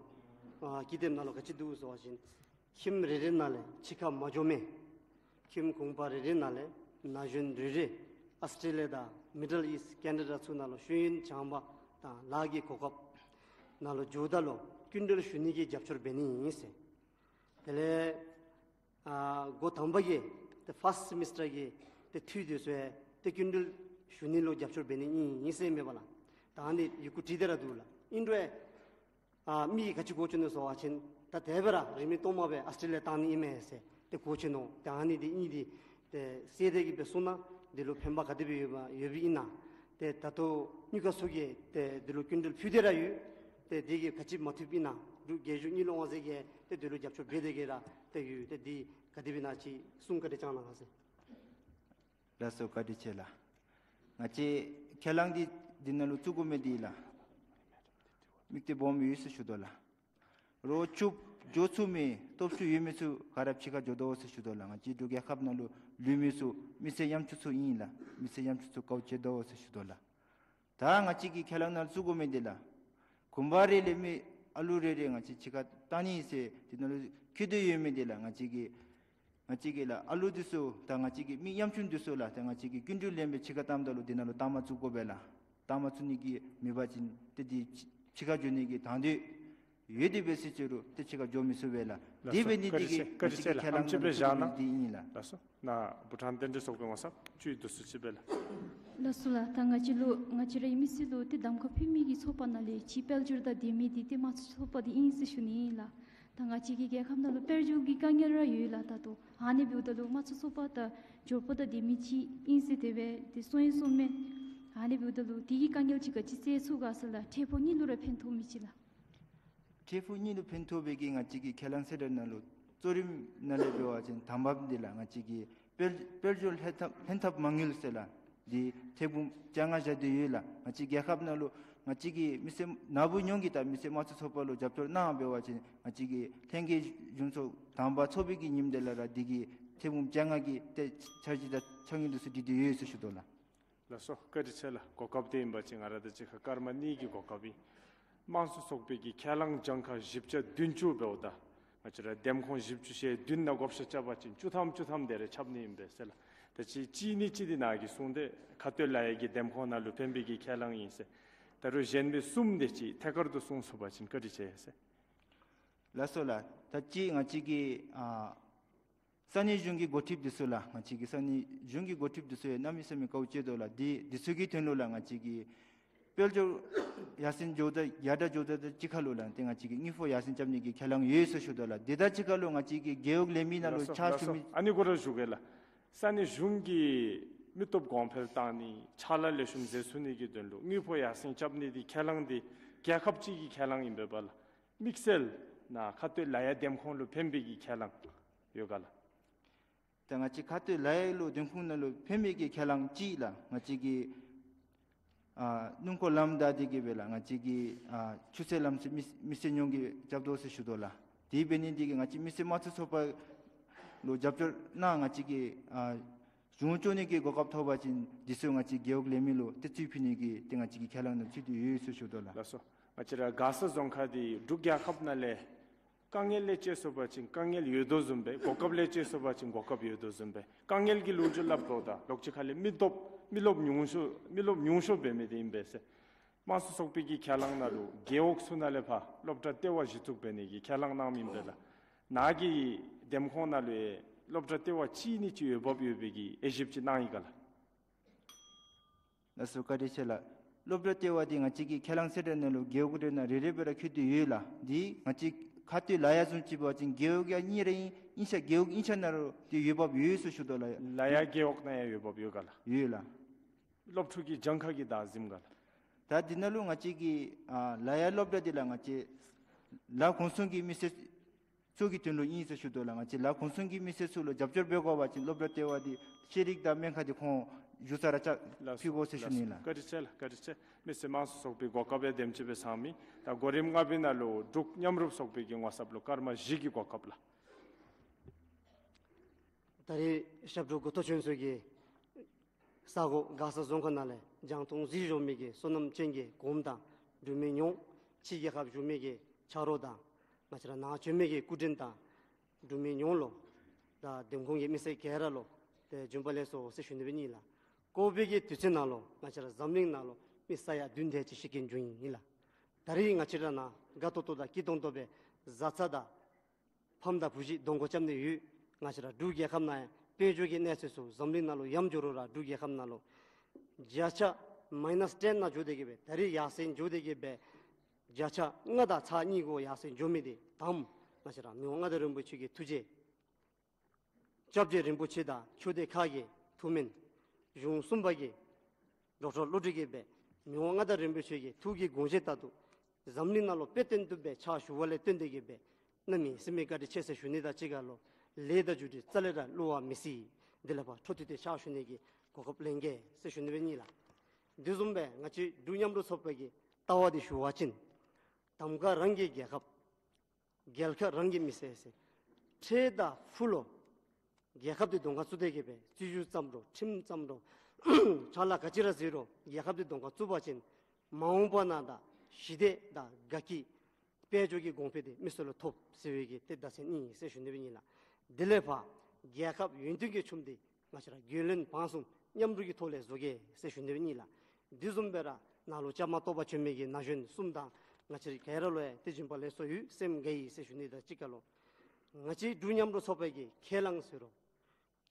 ཨ་ཀི་དེབ་ནང་ལུ་ག་ཅི་འདུག་ཟེར་བ་ཅིན་ཁྱིམ་རེ་རེ་ནང་ལས་ཕྱི་ཁར་མ་འགྱོ་མི་ཁྱིམ་གུང་པ་རེ་རེ་ནང་ལས་ན་གཞོན་རེ་རེ་ཨཱོས་ཊྲེ་ལི་ཡ་དང་མི་ཌལ་ཨིསཊ་ཀེ་ན་ཌ་ཚུ་ནང་ལུ་ཤེས་ཡོན་སྦྱང་བ་དང་ལཱ་གི་གོ་སྐབས་ནང་ལུ་འགྱོཝ་ད་ལུ་སྐྱིན་འགྲུལ་ཞུ་ནི་གི་རྒྱབ་སྐྱོར་འབད་ནི་ཨིན་ཟེར། དེ་ལས་ཨ་འགོ་དང་པ་གི་ཏེ་ཕཱསཊ་སེ་མི་སི་ཊར་གྱི་ཏེ་འཐུས་འདི་ཚུ་ཡང་ཏེ་སྐྱིན་འགྲུལ་ཞུ་ནི་ལུ་རྒྱབ་སྐྱོར་འབད་ནི་ཨིན་ཨིན་ཟེར་མས་པ་ལགས། ད་ཨ་ནི་ཡི་གུ་བྲིས་ཏེ་ར་འདུག་ལགས། ཨིན་རུང་ཨ་མི་གིས་ག་ཅི་གོ་བཅུག་ནུག་ཟེར་བ་ཅིན་ད་དེ་སྦེ་ར་རིན་མེད་སྟོངམ་སྦེ་ཨཱོས་ཊྲེ་ལི་ཡ་བཏང་ནི་ཨིན་མས་ཟེར་ཏེ་གོ་བཅུག་ནུག། ད་ཨ་ནི་འདི་ཨིན་འདི་ཏེ་གསལ་ཏེ་གི་སྦེ་གསུངས་ན་འདི་ལུ་ཕན་པ་ག་དེ་སྦེ་ཡོདཔ་ཡོདཔ་ཨིན་ན། ཏེ་ད་ལྟོ་དངུལ་ཁང་ཚུ་གིས་ཏེ་འདི་ལུ་སྐྱིན་འགྲུལ་ཕུལ་ཏེ་ར་ཡོད། ཏེ་འདི་གིས་ག་ཅི་མ་ཐུབ་ཨིན་ན་འབྲུག་རྒྱལ་གཞུང་དངུལ་ལས་དབང་འཛིན་གྱིས་ཏེ་འདི་ལུ་རྒྱབ་སྐྱོར་འབད་དེ་གི་ར་ཏེ་ཡོད། ཏེ་འདི་ག་དེ་སྦེ་ཨིན་ན་ཅིག་གསུང་བཀའ་དྲིན་བསྐྱང་གནང་ཟེར། ལགས་སོ། བཀའ་དྲིན་ཆེ་ལགས། ང་བཅས་ཁས་བླངས་འདི་འདི་ནང་ལུ་བཙུགས་དགོ་མི་འདི་ལགས་དམིགས་གཏད་སྦོམ་ཡོད་ཟེར་ཞུ་དོ་ལགས། རོགས་སྐྱོབ་འགྱོ་ཚུགས་མི་སྟོབས་ཤུགས་ཡོད་མི་ཚུ་ག་ར་ཕྱི་ཁར་འགྱོ་དོ་ཟེར་ཞུ་དོ་ལགས། ང་བཅས་འབྲུག་རྒྱལ་ཁབ་ནང་ལུ་ལུས་མི་ཚུ་མི་སེར་ཡང་ཅུང་ཚུ་ཨིན་ལགས། མི་སེར་ཡང་ཅུང་ཚུ་དཀའཝ་སྤྱད་དོ་ཟེར་ཞུ་དོ་ལགས། ད་ང་བཅས་ཀྱི་ཁས་བླངས་ནང་བཙུགས་དགོ་མི་འདི་ལགས་གུང་པ་རེ་ལས་མི་ཨ་ལུ་རེ་རེ་ང་བཅས་ཕྱི་ཁར་བཏང་ནི་ཟེར་འདི་ནང་ལུ་འཁོད་དེ་ཡོད་མི་འདི་ལགས། ང་བཅས་ཀྱི་ང་བཅས་ཀྱི་ལགས་ཨ་ལུ་འདི་ཚུ་ད་ང་བཅས་ཀྱི་མི་ཡང་ཅུང་འདི་ཚུ་ལགས་ད་ང་བཅས་ཀྱིས་སྐྱིན་འགྲུལ་ལེན་སྦེ་ཕྱི་ཁར་བཏངམ་ད་ལུ་འདི་ནང་ལུ་བཏང་མ་ཚུགས་དགོ་པས་ལགས། བཏང་མ་ཚུགས་ནི་གི་མེད་པ་ཅིན་ཏེ་འདི་ཕྱི་ཁར་འགྱོ་ནི་གི་དང་འདོད་ཡོད་དེ་འབད་ཟེར་ཅི་རུང་ཏེ་ཕྱི་ཁར་འགྱོ་མི་ཚུགས་པས་ལགས། ལགས་སོ། དེ་འབད་ནི་འདི་གིས་ང་བཅས་ཀྱི་ཁས་བླངས་ནང་ལུ་བཙུགས་དགོ་མི་འདི་ཨིན་ལགས། ལགས་སོ། ནཱ་བྷུ་ཊཱན་བསྟན་འཛིན་ཚོགས་པའི་ངོ་ཚབ་ཅིག་འདུག་ཟེར་ཅིག་སྦེ་ལགས། ལགས་སོ་ལགས། ད་ང་བཅས་ལུ་ང་བཅས་རའི་མི་སེར་ལུ་ཏེ་གདམ་ཁ་ཕུལ་མི་གི་ཚོགས་པ་ནང་ལས་ཅིག་དཔལ་འབྱོར་དང་ལྡན་མི་འདི་ཏེ་དམངས་གཙོ་ཚོགས་པ་འདི་ཨིན་ཟེར་ཞུ་ནི་ཨིན་ལགས། ད་ང་བཅས་ཀྱི་རྒྱལ་ཁབ་ནང་ལུ་དཔལ་འབྱོར་གྱི་དཀའ་ངལ་ར་ཡོད་ལགས། ད་ལྟོ་ཨ་ནི་འབདཝ་ད་ལུ་དམངས་གཙོ་ཚོགས་པ་དང་འབྱོར་པ་དང་ལྡན་མི་ཅིག་ཨིན་ཟེར་དེ་སྦེ་ཏེ་གསུངས་ཡང་གསུངམ་མས། ཨ་ནི་འབདཝ་ད་ལུ་དེ་གི་དཀའ་ངལ་ཅིག་ག་ཅི་སེལ་ཚུགས་ག་ཟེར་ལགས། འཕྲལ་ཕུགས་གཉིས་ལུ་ར་ཕན་ཐོགས་མི་ཅིག་ལགས། འཕྲལ་ཕུགས་གཉིས་ལུ་ཕན་ཐོགས་པའི་གི་ང་བཅས་ཀྱི་ཁས་བླངས་གསལ་བསྒྲགས་ནང་ལུ་གཙོ་རིམ་ནང་ལས་འབད་བ་ཅིན་དང་པམ་འདི་ལགས་ང་བཅས་ཀྱི་དཔལ་དཔལ་འབྱོར་ལྷན་ཐབས་ལྷན་ཐབས་མ་དངུལ་ཟེར་ལགས། འདི་ཐེར་འབུམ་བཅོ་ལྔ་བཞག་སྟེ་ཡོད་ལགས། ང་བཅས་རྒྱལ་ཁབ་ནང་ལུ་ང་བཅས་ཀྱི་མི་སེར་ནཱ་བུ་ཡོངས་ཀྱིས་ད་མི་སེར་དམངས་གཙོ་ཚོགས་པ་ལུ་རྒྱབ་སྐྱོར་གནང་འབད་བ་ཅིན་ང་བཅས་ཀྱི་ལྷན་རྒྱས་གཞུང་ཚོགས་དང་པ་ཚོགས་པའི་གི་ཉིནམ་དེ་ལས་ར་འདི་གི་ཐེར་འབུམ་བཅོ་ལྔ་གི་ཏེ་འཆར་གཞི་དང་འཆར་དངུལ་འདི་ཚུ་སྒྲིག་སྟེ་ཡོད་ཟེར་ཞུ་དོ་ལགས། ལགས་སོ། བཀའ་དྲིན་ཆེ་ལགས། གོ་སྐབས་འདི་ཨིན་པ་ཅིན་ང་ར་དང་གཅིག་ཁར་སྐར་མ་གཉིས་ཀྱི་གོ་སྐབས་ཨིན། དམངས་གཙོ་ཚོགས་པའི་གི་ཁས་བླངས་གྱངས་ཁ་བཞི་བརྒྱ་བདུན་ཅུ་འབདཝ་ད་ང་བཅས་ར་འདེམས་ཁོངས་བཞི་བཅུ་ཞེ་བདུན་ནང་བགོ་བཤའ་རྐྱབ་པ་ཅིན་བཅུ་ཐམ་བཅུ་ཐམ་དེ་རེ་ཁྱབ་ནི་ཨིན་པས་ཟེར་ལགས། ད་ཅི་གཅིག་ནི་གཅིག་འདི་ནཱ་གིས་གསུངས་ཏེ་ཁ་ཐུག་ལས་ཡ་གི་འདེམས་ཁོངས་ནང་ལུ་ཕན་པའི་གི་ཁས་བླངས་ཨིན་ཟེར། ད་རུང་གཞན་པའི་གསུམ་དེ་ཅིག་ཐད་ཀར་དུ་གསུངས་ཚུགས་པ་ཅིན་བཀའ་དྲིན་ཆེ་ཟེར། ལགས་སོ་ལགས། ད་ཅི་ང་བཅས་ཀྱི་ཨ་ ས་གནས་གཞུང་གི་འགོ་ཁྲིདཔ་འདི་ཚུ་ལགས། ང་བཅས་ཀྱི་ས་གནས་གཞུང་གི་འགོ་ཁྲིདཔ་འདི་ཚུ་ཡང་གནམ་མེད་ས་མེད་དཀའཝ་སྤྱད་དོ་ལགས། འདི་འདི་ཚུ་གི་དོན་ལུ་ལགས། ང་བཅས་ཀྱི་དཔལ་འབྱོར་ཡར་སེང་འགྱོཝ་ད་ཡར་དྲག་འགྱོཝ་ད་གཅིག་ཁར་ལུ་ལགས། ཏེ་ང་བཅས་ཀྱིས་དངུལ་ཕོགས་ཡར་སེང་རྐྱབ་ནི་གི་ཁས་བླངས་ཡོད་ཟེར་ཞུ་དོ་ལགས། དེ་དང་གཅིག་ཁར་ལུ་ང་བཅས་ཀྱི་རྒེད་འོག་ལས་མི་ནང་ལུ་ལགས་སོ། ཕྱག་ལགས་ཞུ་མི། སོ། ཨ་ནི་གུ་ར་ཞུ་གེ་ལགས། ས་གནས་གཞུང་གིས་མི་སྟོབས་གོང་འཕེལ་བཏང་ནི་ཕྱག་ལཱ་ལེགས་ཤོམ་མཛད་ཚུགས་ནི་གི་དོན་ལུ་དངུལ་ཕོགས་ཡར་སེང་རྐྱབ་ནི་འདི་ཁས་བླངས་འདི་རྒྱལ་ཁབ་ཅིག་གི་ཁས་བླངས་ཨིན་པས་ལགས། དམིགས་བསལ་ནཱ་ཁ་སྟོད་ལ་ཡ་འདེམས་ཁོངས་ལུ་ཕན་པའི་གི་ཁས་བླངས་ཡོད་ག་ལགས། ད་ང་བཅས་ཁ་སྟོད་ལ་ཡ་ལུ་འདེམས་ཁོངས་ནང་ལུ་ཕན་པའི་གི་ཁས་བླངས་ཅིག་ལགས། ང་བཅས་ཀྱི་ཨ་སྣུམ་འཁོར་ལམ་བདའ་སྟེ་གི་སྦེ་ལགས། ང་བཅས་ཀྱི་ཨ་ཆུ་ཚོད་ལམ་ཟེར་མི་མི་སེར་ཉོ་གི་རྐྱབ་དོ་ཟེར་ཞུ་དོ་ལགས། དེ་འབད་ནི་འདི་གིས་ང་བཅས་མི་སེར་དམངས་གཙོའི་ཚོགས་པ་ལུ་རྒྱབ་སྐྱོར་གནང་། ང་བཅས་ཀྱི་ཨ་གཞུང་སྐྱོང་ནི་གི་གོ་སྐབས་ཐོབ་པ་ཅིན་འདི་ཚུ་ང་བཅས་རྒེད་འོག་ལས་མི་ལུ་ཏེ་བཙུགས་ཕུལ་ནི་གི་ཏེ་ང་བཅས་ཀྱི་ཁས་བླངས་ནང་ཚུད་དེ་ཡོད་ཟེར་ཞུ་དོ་ལགས། ལགས་སོ། ང་བཅས་ར་མགར་ས་རྫོང་ཁག་འདི་འབྲུག་རྒྱལ་ཁབ་ནང་ལས་དཀའ་ངལ་ལས་དཔྱད་སོང་པ་ཅིན་དཀའ་ངལ་ཡོད་དོ་བཟུམ་སྦེ། གོ་སྐབས་ལས་དཔྱད་སོང་པ་ཅིན་གོ་སྐབས་ཡོད་དོ་བཟུམ་སྦེ། དཀའ་ངལ་གྱི་ལོ་རྒྱུས་སླབ་དོ་ད་ལོགས་ཅིག་ཁ་ལས་མི་སྟོབས་མི་རློབས་ཉུང་ཤོས་མི་རློབས་ཉུང་ཤོས་འབད་མི་འདི་ཨིན་པས་ཟེར། དམངས་གཙོའི་ཚོགས་པའི་གི་ཁས་བླངས་ནང་ལུ་རྒེད་འོག་ཚུ་ནང་ལས་ཕར་སློབ་གྲྭ་ལྟེ་བ་གཞི་བཙུགས་འབད་ནི་གི་ཁས་བླངས་གནངམ་ཨིན་པས་ལགས། ནཱ་གི་འདེམས་ཁོངས་ནང་ལུ་ཡང་སློབ་གྲྭ་ལྟེ་བ་ཅིག་གཉིས་ཅིག་འོས་འབབ་ཡོད་པའི་གི་དབྱེ་ཞིབ་ཅིག་གནང་ཡི་ག་ལགས། ལགས་སོ། བཀའ་དྲིན་ཆེ་ལགས། སློབ་གྲྭ་ལྟེ་བ་འདི་ང་བཅས་ཀྱི་ཁས་བླངས་ཟེར་ར་ནང་ལུ་རྒེད་འོག་རེ་ནང་རེ་རེ་སྦེ་ར་འཁོད་དེ་ཡོད་ལགས། འདི་ང་བཅས་ཁ་སྟོད་ལ་ཡ་བཟུམ་ཅིག་འབད་བ་ཅིན་རྒེད་འོག་ཡང་གཉིས་ར་ཨིན། ཨིན་ཤ་རྒེད་འོག་ཨིན་ཤ་ནང་ར་ཏེ་འོས་འབབ་ཡོད་ཟེར་ཞུ་དོ་ལགས། ལ་ཡ་རྒེད་འོག་ནང་ཡང་འོས་འབབ་ཡོད་ག་ལགས། ཡོད་ལགས། སློབ་ཕྲུག་གི་གྱངས་ཁ་གིས་ད་ཟིནམ་ག་ལགས། ད་འདི་ནང་ལུ་ང་བཅས་ཀྱི་ཨ་ལ་ཡ་སློབ་གྲྭ་འདི་ལགས་ང་བཅས་ལ་གོང་གསུམ་གྱི་མི་སེར་ཚུ་གི་དོན་ལུ་ཨིན་ཟེར་ཞུ་དོ་ལགས། ང་བཅས་ལ་གོང་གསུམ་གྱི་མི་སེར་ཚུ་ལུ་རྒྱབ་སྐྱོར་འབད་དགོ་པ་ཅིན་སློབ་གྲྭ་ལྟེ་བ་འདི་ཤེས་རིག་དང་སྨན་ཁང་འདི་ཁོང་བཞུགས་ས་ར་ལགས་སོ། ཕུལ་དགོ་ཟེར་ཞུ་ནི་ལགས། བཀའ་དྲིན་ཆེ་ལགས། བཀའ་དྲིན་ཆེ། མི་སེར་དམངས་གཙོའི་ཚོགས་པའི་གོ་སྐབས་ཡང་དེམ་ཅིག་སྦེ་ཚང་མི། ད་གོ་རིམ་ལྔ་པའི་ནང་ལུ་འབྲུག་མཉམ་རུབ་ཚོགས་པའི་གི་ངོ་ཚབ་ལུ་སྐར་མ་བཞི་གི་གོ་སྐབས་ལགས། ད་རེས་ཞབས་དྲུང་མགུ་ཏོ་ཆོས་འཛིན་གྱིས་ས་གོ་མགར་ས་རྫོང་ཁག་ནང་ལས་རྒྱང་མཐོང་གཟིགས་བཞུགས་མི་གི་བསོད་ནམས་ཅན་གྱི་གོངམ་དང་འབྲུག་མི་ཉོང་ཕྱི་རྒྱལ་ཁབ་བཞུགས་མི་གི་ཆ་རོགས་དང་ང་བཅས་ར་ནཱ་བྱོན་མི་གི་སྐུ་མགྲོན་དང་འབྲུག་མི་ཉོང་ལུ་ད་འདེམས་ཁོངས་ཀྱི་མི་སེར་ག་ར་ལུ་ཏེ་བྱོན་པ་ལེགས་སོ་ཟེར་ཞུ་ནི་སྦེ་ཨིན་ལགས། ཀོ་བིཌ་ཀྱི་དུས་ཚོད་ནང་ལུ་ང་བཅས་ར་འཛམ་གླིང་ནང་ལུ་མི་ས་ཡ་བདུན་དེ་ཅིག་ཤི་རྐྱེན་བྱུང་ཡི་ལགས། ད་རེས་ང་བཅས་ར་ནཱ་དགའ་ཏོག་ཏོ་དང་སྐྱིད་ཏོང་ཏོ་སྦེ་བཟའ་ཚང་དང་ཕམ་དང་བུ་གཞི་གདོང་སྐོར་རྐྱབ་ནི་ཡོད། ང་བཅས་ར་འབྲུག་རྒྱལ་ཁབ་ནང་ཡང་དཔལ་འབྱོར་གྱི་གནས་ཚད་ཚུ་འཛམ་གླིང་ནང་ལུ་ཡངམ་འགྱོ་རུང་ར་འབྲུག་རྒྱལ་ཁབ་ནང་ལུ་བརྒྱ་ཆ་མའི་ནཱས་ཊེན་ནང་འགྱོ་སྟེ་གི་སྦེ་ད་རེས་ཡར་སེང་འགྱོ་སྟེ་གི་སྦེ་བརྒྱ་ཆ་ལྔ་དང་ཚག་གཉིས་གུ་ཡར་སེང་འགྱོ་མི་འདི་དང་པ་ང་བཅས་ར་མི་དབང་མངའ་བདག་རིན་པོ་ཆེ་གི་ཐུགས་རྗེ། སྐྱབས་རྗེ་རིན་པོ་ཆེ་དང་ཆོས་སྡེ་ཁག་གི་ཐུགས་སྨོན། གཞུང་གསུམ་པ་གི་རོགས་སྐྱོར་བློ་གྲོས་ཀྱིས་སྦེ་མི་དབང་མངའ་བདག་རིན་པོ་ཆེ་གི་ཐུགས་ཀྱི་དགོངས་བཞེད་ལྟར་དུ་འཛམ་གླིང་ནང་ལུ་དཔེ་སྟོན་བཏུབ་པའི་ཕྱག་ཞུ་བ་ལས་བརྟེན་ཏེ་གི་སྦེ་གནམ་མེད་ས་མེད་བཀའ་དྲིན་ཆེ་ཟེར་ཞུ་ནི་དང་གཅིག་ཁར་ལུ་ལས་དང་བརྒྱུད་རིམ་རྩ་ལས་ར་བསླུ་བ་མི་སྲིད། དེ་ལས་ཕར་འཕྲོ་མཐུད་དེ་ཕྱག་ཞུ་ནི་གི་གོ་སྐབས་ལེན་གེ་ཟེར་ཞུ་ནི་སྦེ་ཨིན་ལགས། དེ་བཟུམ་སྦེ་ང་བཅས་འབྲུག་མཉམ་རུབ་ཚོགས་པ་གི་ལྟ་བ་འདི་ཞུ་བ་ཅིན་གདམ་ཁ་རང་གི་རྒྱལ་ཁབ། རྒྱལ་ཁ་རང་གི་མི་སེར་ཟེར། ཁྲེལ་དང་ཕུ་ལུ་རྒྱལ་ཁབ་འདི་གདོང་ཁར་བཙུགས་ཏེ་གི་སྦེ་རྩིས་ཞིབ་བརྩམ་རུང་ཁྲིམས་བརྩམ་རུང་ཕྱག་ལཱ་ག་ཅི་ར་མཛད་རུང་རྒྱལ་ཁབ་འདི་གདོང་ཁར་བཙུགས་པ་ཅིན་མ་འོངས་པ་ནང་ད་ཞི་བདེ་དང་དགའ་སྐྱིད་དཔལ་འབྱོར་གྱི་གོང་འཕེལ་འདི་མི་སེར་ལུ་ཐོབ་ཟེར་བའི་གི་ཏེ་བརྡ་མཚོན་ཨིན་ཟེར་ཞུ་ནི་སྦེ་ཨིན་ལགས། དེ་ལས་ཕར་རྒྱལ་ཁབ་ཡུན་བརྟན་གྱི་ཆོས་འདི་ང་བཅས་ར་རྒྱུས་ལོན་བང་གསུམ་མཉམ་རུབ་ཀྱི་ཐོག་ལས་བཟོ་གེ་ཟེར་ཞུ་ནི་སྦེ་ཨིན་ལགས། དེ་བཟུམ་སྦེ་ར་ནཱ་ལུ་བཅའ་མར་གཏོགས་པར་བྱོན་མི་གི་ན་གཞོན་གསུམ་དང་ང་བཅས་ར་ག་ར་ལུ་ཡང་ཏེ་བྱོན་པ་ལེགས་སོ་ཡོད་སེམས་དགའ་ཡི་ཟེར་ཞུ་ནི་དང་གཅིག་ཁར་ལུ་ང་བཅས་འབྲུག་མཉམ་རུབ་ཚོགས་པའི་གི་ཁས་བླངས་ཟེར་རུང་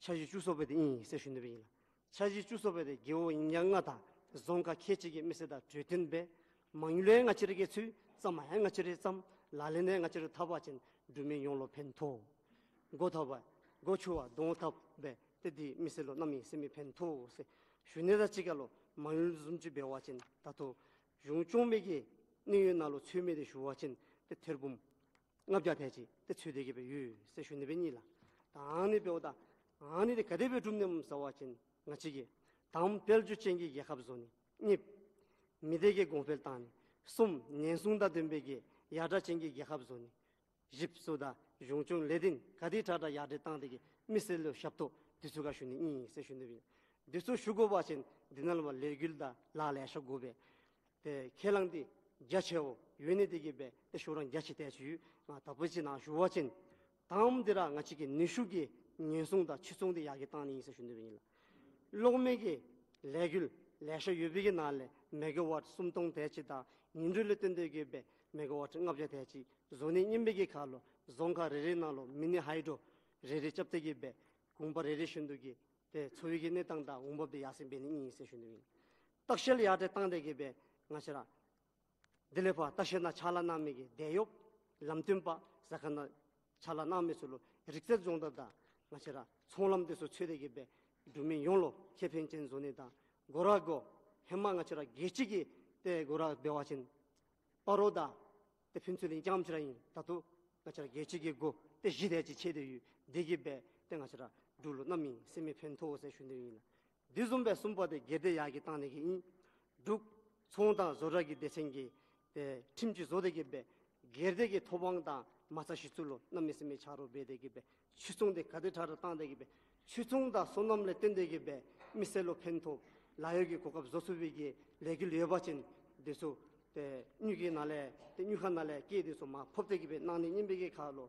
འཆར་གཞི་བཅུ་གསུམ་པ་འདི་ཨིན་ཟེར་ཞུ་ནི་སྦེ་ཨིན་ལགས། འཆར་གཞི་བཅུ་གསུམ་པ་འདི་རྒེད་འོག་ཉིས་བརྒྱ་ལྔ་དང་རྫོང་ཁག་ཁལ་གཅིག་གི་མི་སེར་དང་གྲོས་བསྟུན་འབད། མ་དངུལ་ཡང་ང་བཅས་ར་གིས་ཚུད། བརྩམ་མ་ཡང་ང་བཅས་ར་གིས་བརྩམ། ལག་ལེན་ཡང་ང་བཅས་ར་གིས་འཐབ་པ་ཅིན་འབྲུག་མི་ཡོངས་ལུ་ཕན་ཐོགས། སྒོ་འཐབ་པ་སྒོ་ཕྱུ་བ་གདོང་འཐབ་འབད་ཏེ་འདི་མི་སེར་ལུ་གནམ་མེད་ས་མེད་ཕན་ཐོགས་ཟེར་ཞུ་ནི་དང་གཅིག་ཁར་ལུ་མ་དངུལ་བཟུམ་ཅིག་འབད་བ་ཅིན་ད་ལྟོ་གཞུང་སྐྱོང་མི་གི་གནད་ཡོད་ནང་ལུ་ཚུད་མི་འདི་ཞུ་བ་ཅིན་ཏེ་ཐེར་འབུམ་ལྔ་བརྒྱ་དེ་ཅིག་ཏེ་ཚུད་དེ་གི་སྦེ་ཡོད་ཟེར་ཞུ་ནི་སྦེ་ཨིན་ལགས། ད་ཨ་ནི་འབདཝ་ད་ཨ་ནི་འདི་ག་དེ་སྦེ་སྒྲུབ་ནི་སྨོ་ཟེར་བ་ཅིན་ང་བཅས་ཀྱིས་དང་པ་དཔལ་འབྱོར་ཅན་གྱི་རྒྱལ་ཁབ་བཟོ་ནི། གཉིས་པ་མི་སྡེ་གི་གོང་འཕེལ་བཏང་ནི། གསུམ་པ་ཉེན་སྲུང་དང་ལྡན་པའི་གི་ཡར་དྲག་ཅན་གྱི་རྒྱལ་ཁབ་བཟོ་ནི། བཞི་པ་སོ་ད་གཞུང་སྐྱོང་ལས་དོན་ག་དེ་དྲག་དྲག་ཡར་དྲག་བཏང་སྟེ་གི་མི་སེར་ལུ་ཞབས་ཏོག་འདི་ཚུ་ག་ཞུ་ནི་ཨིན་ཟེར་ཞུ་ནི་སྦེ། འདི་ཚུ་ཞུ་དགོ་པ་ཅིན་འདི་ནང་ལུ་ལས་འགུལ་དང་ལཱ་ལེ་ཤ་དགོ་པས། ཏེ་ཁས་བླངས་འདི་རྒྱ་ཆེཝ་ཡོད་ནི་དེ་གིས་སྦེ་ཏེ་ཤུགས་རང་རྒྱ་ཆེ་དེ་ཅིག་ཡོད། ང་ད་པོ་ཅིག་ནཱ་ཞུ་བ་ཅིན་དང་པ་འདི་ར་ང་བཅས་ཀྱི་ནུས་ཤུགས་ཀྱིས་ཉེན་སྲུང་དང་ཕྱིར་ཚོང་འདི་ཡར་རྒྱས་བཏང་ནི་ཨིན་ཟེར་ཞུ་ནི་སྦེ་ཨིན་ལགས། གློག་མེ་གི་ལས་འགུལ་ལེ་ཤ་ཡོད་པའི་གི་ནང་ལས་མེ་ག་ཝཊ་སུམ་སྟོང་དེ་ཅིག་དང་ཡུན་རིང་ལུ་བརྟེན་ཏེ་གི་སྦེ་མེ་ག་ཝཊ་ལྔ་བརྒྱ་དེ་ཅིག་བཟོ་ནི་ཨིན་པའི་གི་ཁར་ལུ་རྫོང་ཁག་རེ་རེ་ནང་ལུ་མི་ནི་ཧའི་ཌོ་ རེ་རེ་རྐྱབ་སྟེ་གི་སྦེ་གུང་པ་རེ་རེ་བཞིན་དུ་གི་ཏེ་འཚོ་བའི་གི་གནས་སྟངས་དང་འོང་འབབ་འདི་ཡར་སེང་འབད་ནི་ཨིན་ཟེར་ཞུ་ནི་ཨིན། ལྟ་བཤལ་ཡར་དྲག་བཏང་སྟེ་གི་སྦེ་ང་བཅས་ར་དེ་ལས་ཕར་ལྟ་བཤལ་ནང་ཕྱག་ལཱ་གནང་མི་གི་འདེད་གཡོགཔ་ལམ་སྟོན་པ་ཟ་ཁང་ནང་ཕྱག་ལཱ་གནང་མི་ཚུ་ལུ་རིག་རྩལ་སྦྱོང་བརྡར་དང་ང་བཅས་ར་ཚོང་ལམ་འདི་ཚུ་འཚོལ་ཏེ་གི་སྦེ་འབྲུག་མི་ཡོངས་ལུ་ཁེ་ཕན་ཅན་བཟོ་ནི་དང་སྒོ་ར་སྒོ་ཧེ་མ་ང་བཅས་ར་རྒྱལ་སྤྱི་གི་ཏེ་སྒོ་ར་འབད་བ་ཅིན་སྤ་རོ་དང་ཏེ་ཕུན་ཚོགས་གླིང་རྐྱངམ་ཅིག་ར་ཨིན། ད་ལྟོ་ང་བཅས་ར་རྒྱལ་སྤྱི་གི་སྒོ་ཏེ་བཞི་དེ་ཅིག་ཕྱེ་སྟེ་ཡོད། དེ་གིས་སྦེ་ཏེ་ང་བཅས་ར་འབྲུག་ལུ་གནམ་མེད་ས་མེད་ཕན་ཐོགས་ཟེར་ཞུ་ནི་ཨིན་ལགས། དེ་བཟུམ་སྦེ་གསུམ་པ་དེ་སྒེར་སྡེ་ཡར་རྒྱས་བཏང་ནི་གི་ཨིན། འབྲུག་ཚོང་དང་བཟོ་གྲྭ་གི་སྡེ་ཚན་གྱིས་ཏེ་ཁྲིམས་ཅིག་བཟོ་སྟེ་གི་སྦེ་སྒེར་སྡེ་གི་ཐོབ་དབང་དང་མ་རྩ་གཞི་བཙུགས་ལུ་གནམ་མེད་ས་མེད་ཆ་རོགས་འབད་དེ་གི་སྦེ་ཕྱིར་ཚོང་དེ་ག་དེ་དྲག་དྲག་བཏང་སྟེ་གི་སྦེ་ཕྱིར་ཚོང་དང་སོ་ནམ་ལས་བརྟེན་ཏེ་གི་སྦེ་མི་སེར་ལུ་ཕན་ཐོགས་ལཱ་གཡོག་གི་གོ་སྐབས་བཟོ་ཚུགས་པའི་གི་ལས་འགུལ་ཡོད་པ་ཅིན་དེ་ཚུ་ཏེ་དངུལ་གྱི་ནང་ལས་ཏེ་དངུལ་ཁང་ནང་ལས་སྐྱེད་དེ་ཚུ་མར་ཕབ་སྟེ་གི་སྦེ་གནང་ནི་ཨིན་པའི་གི་ཁར་ལུ་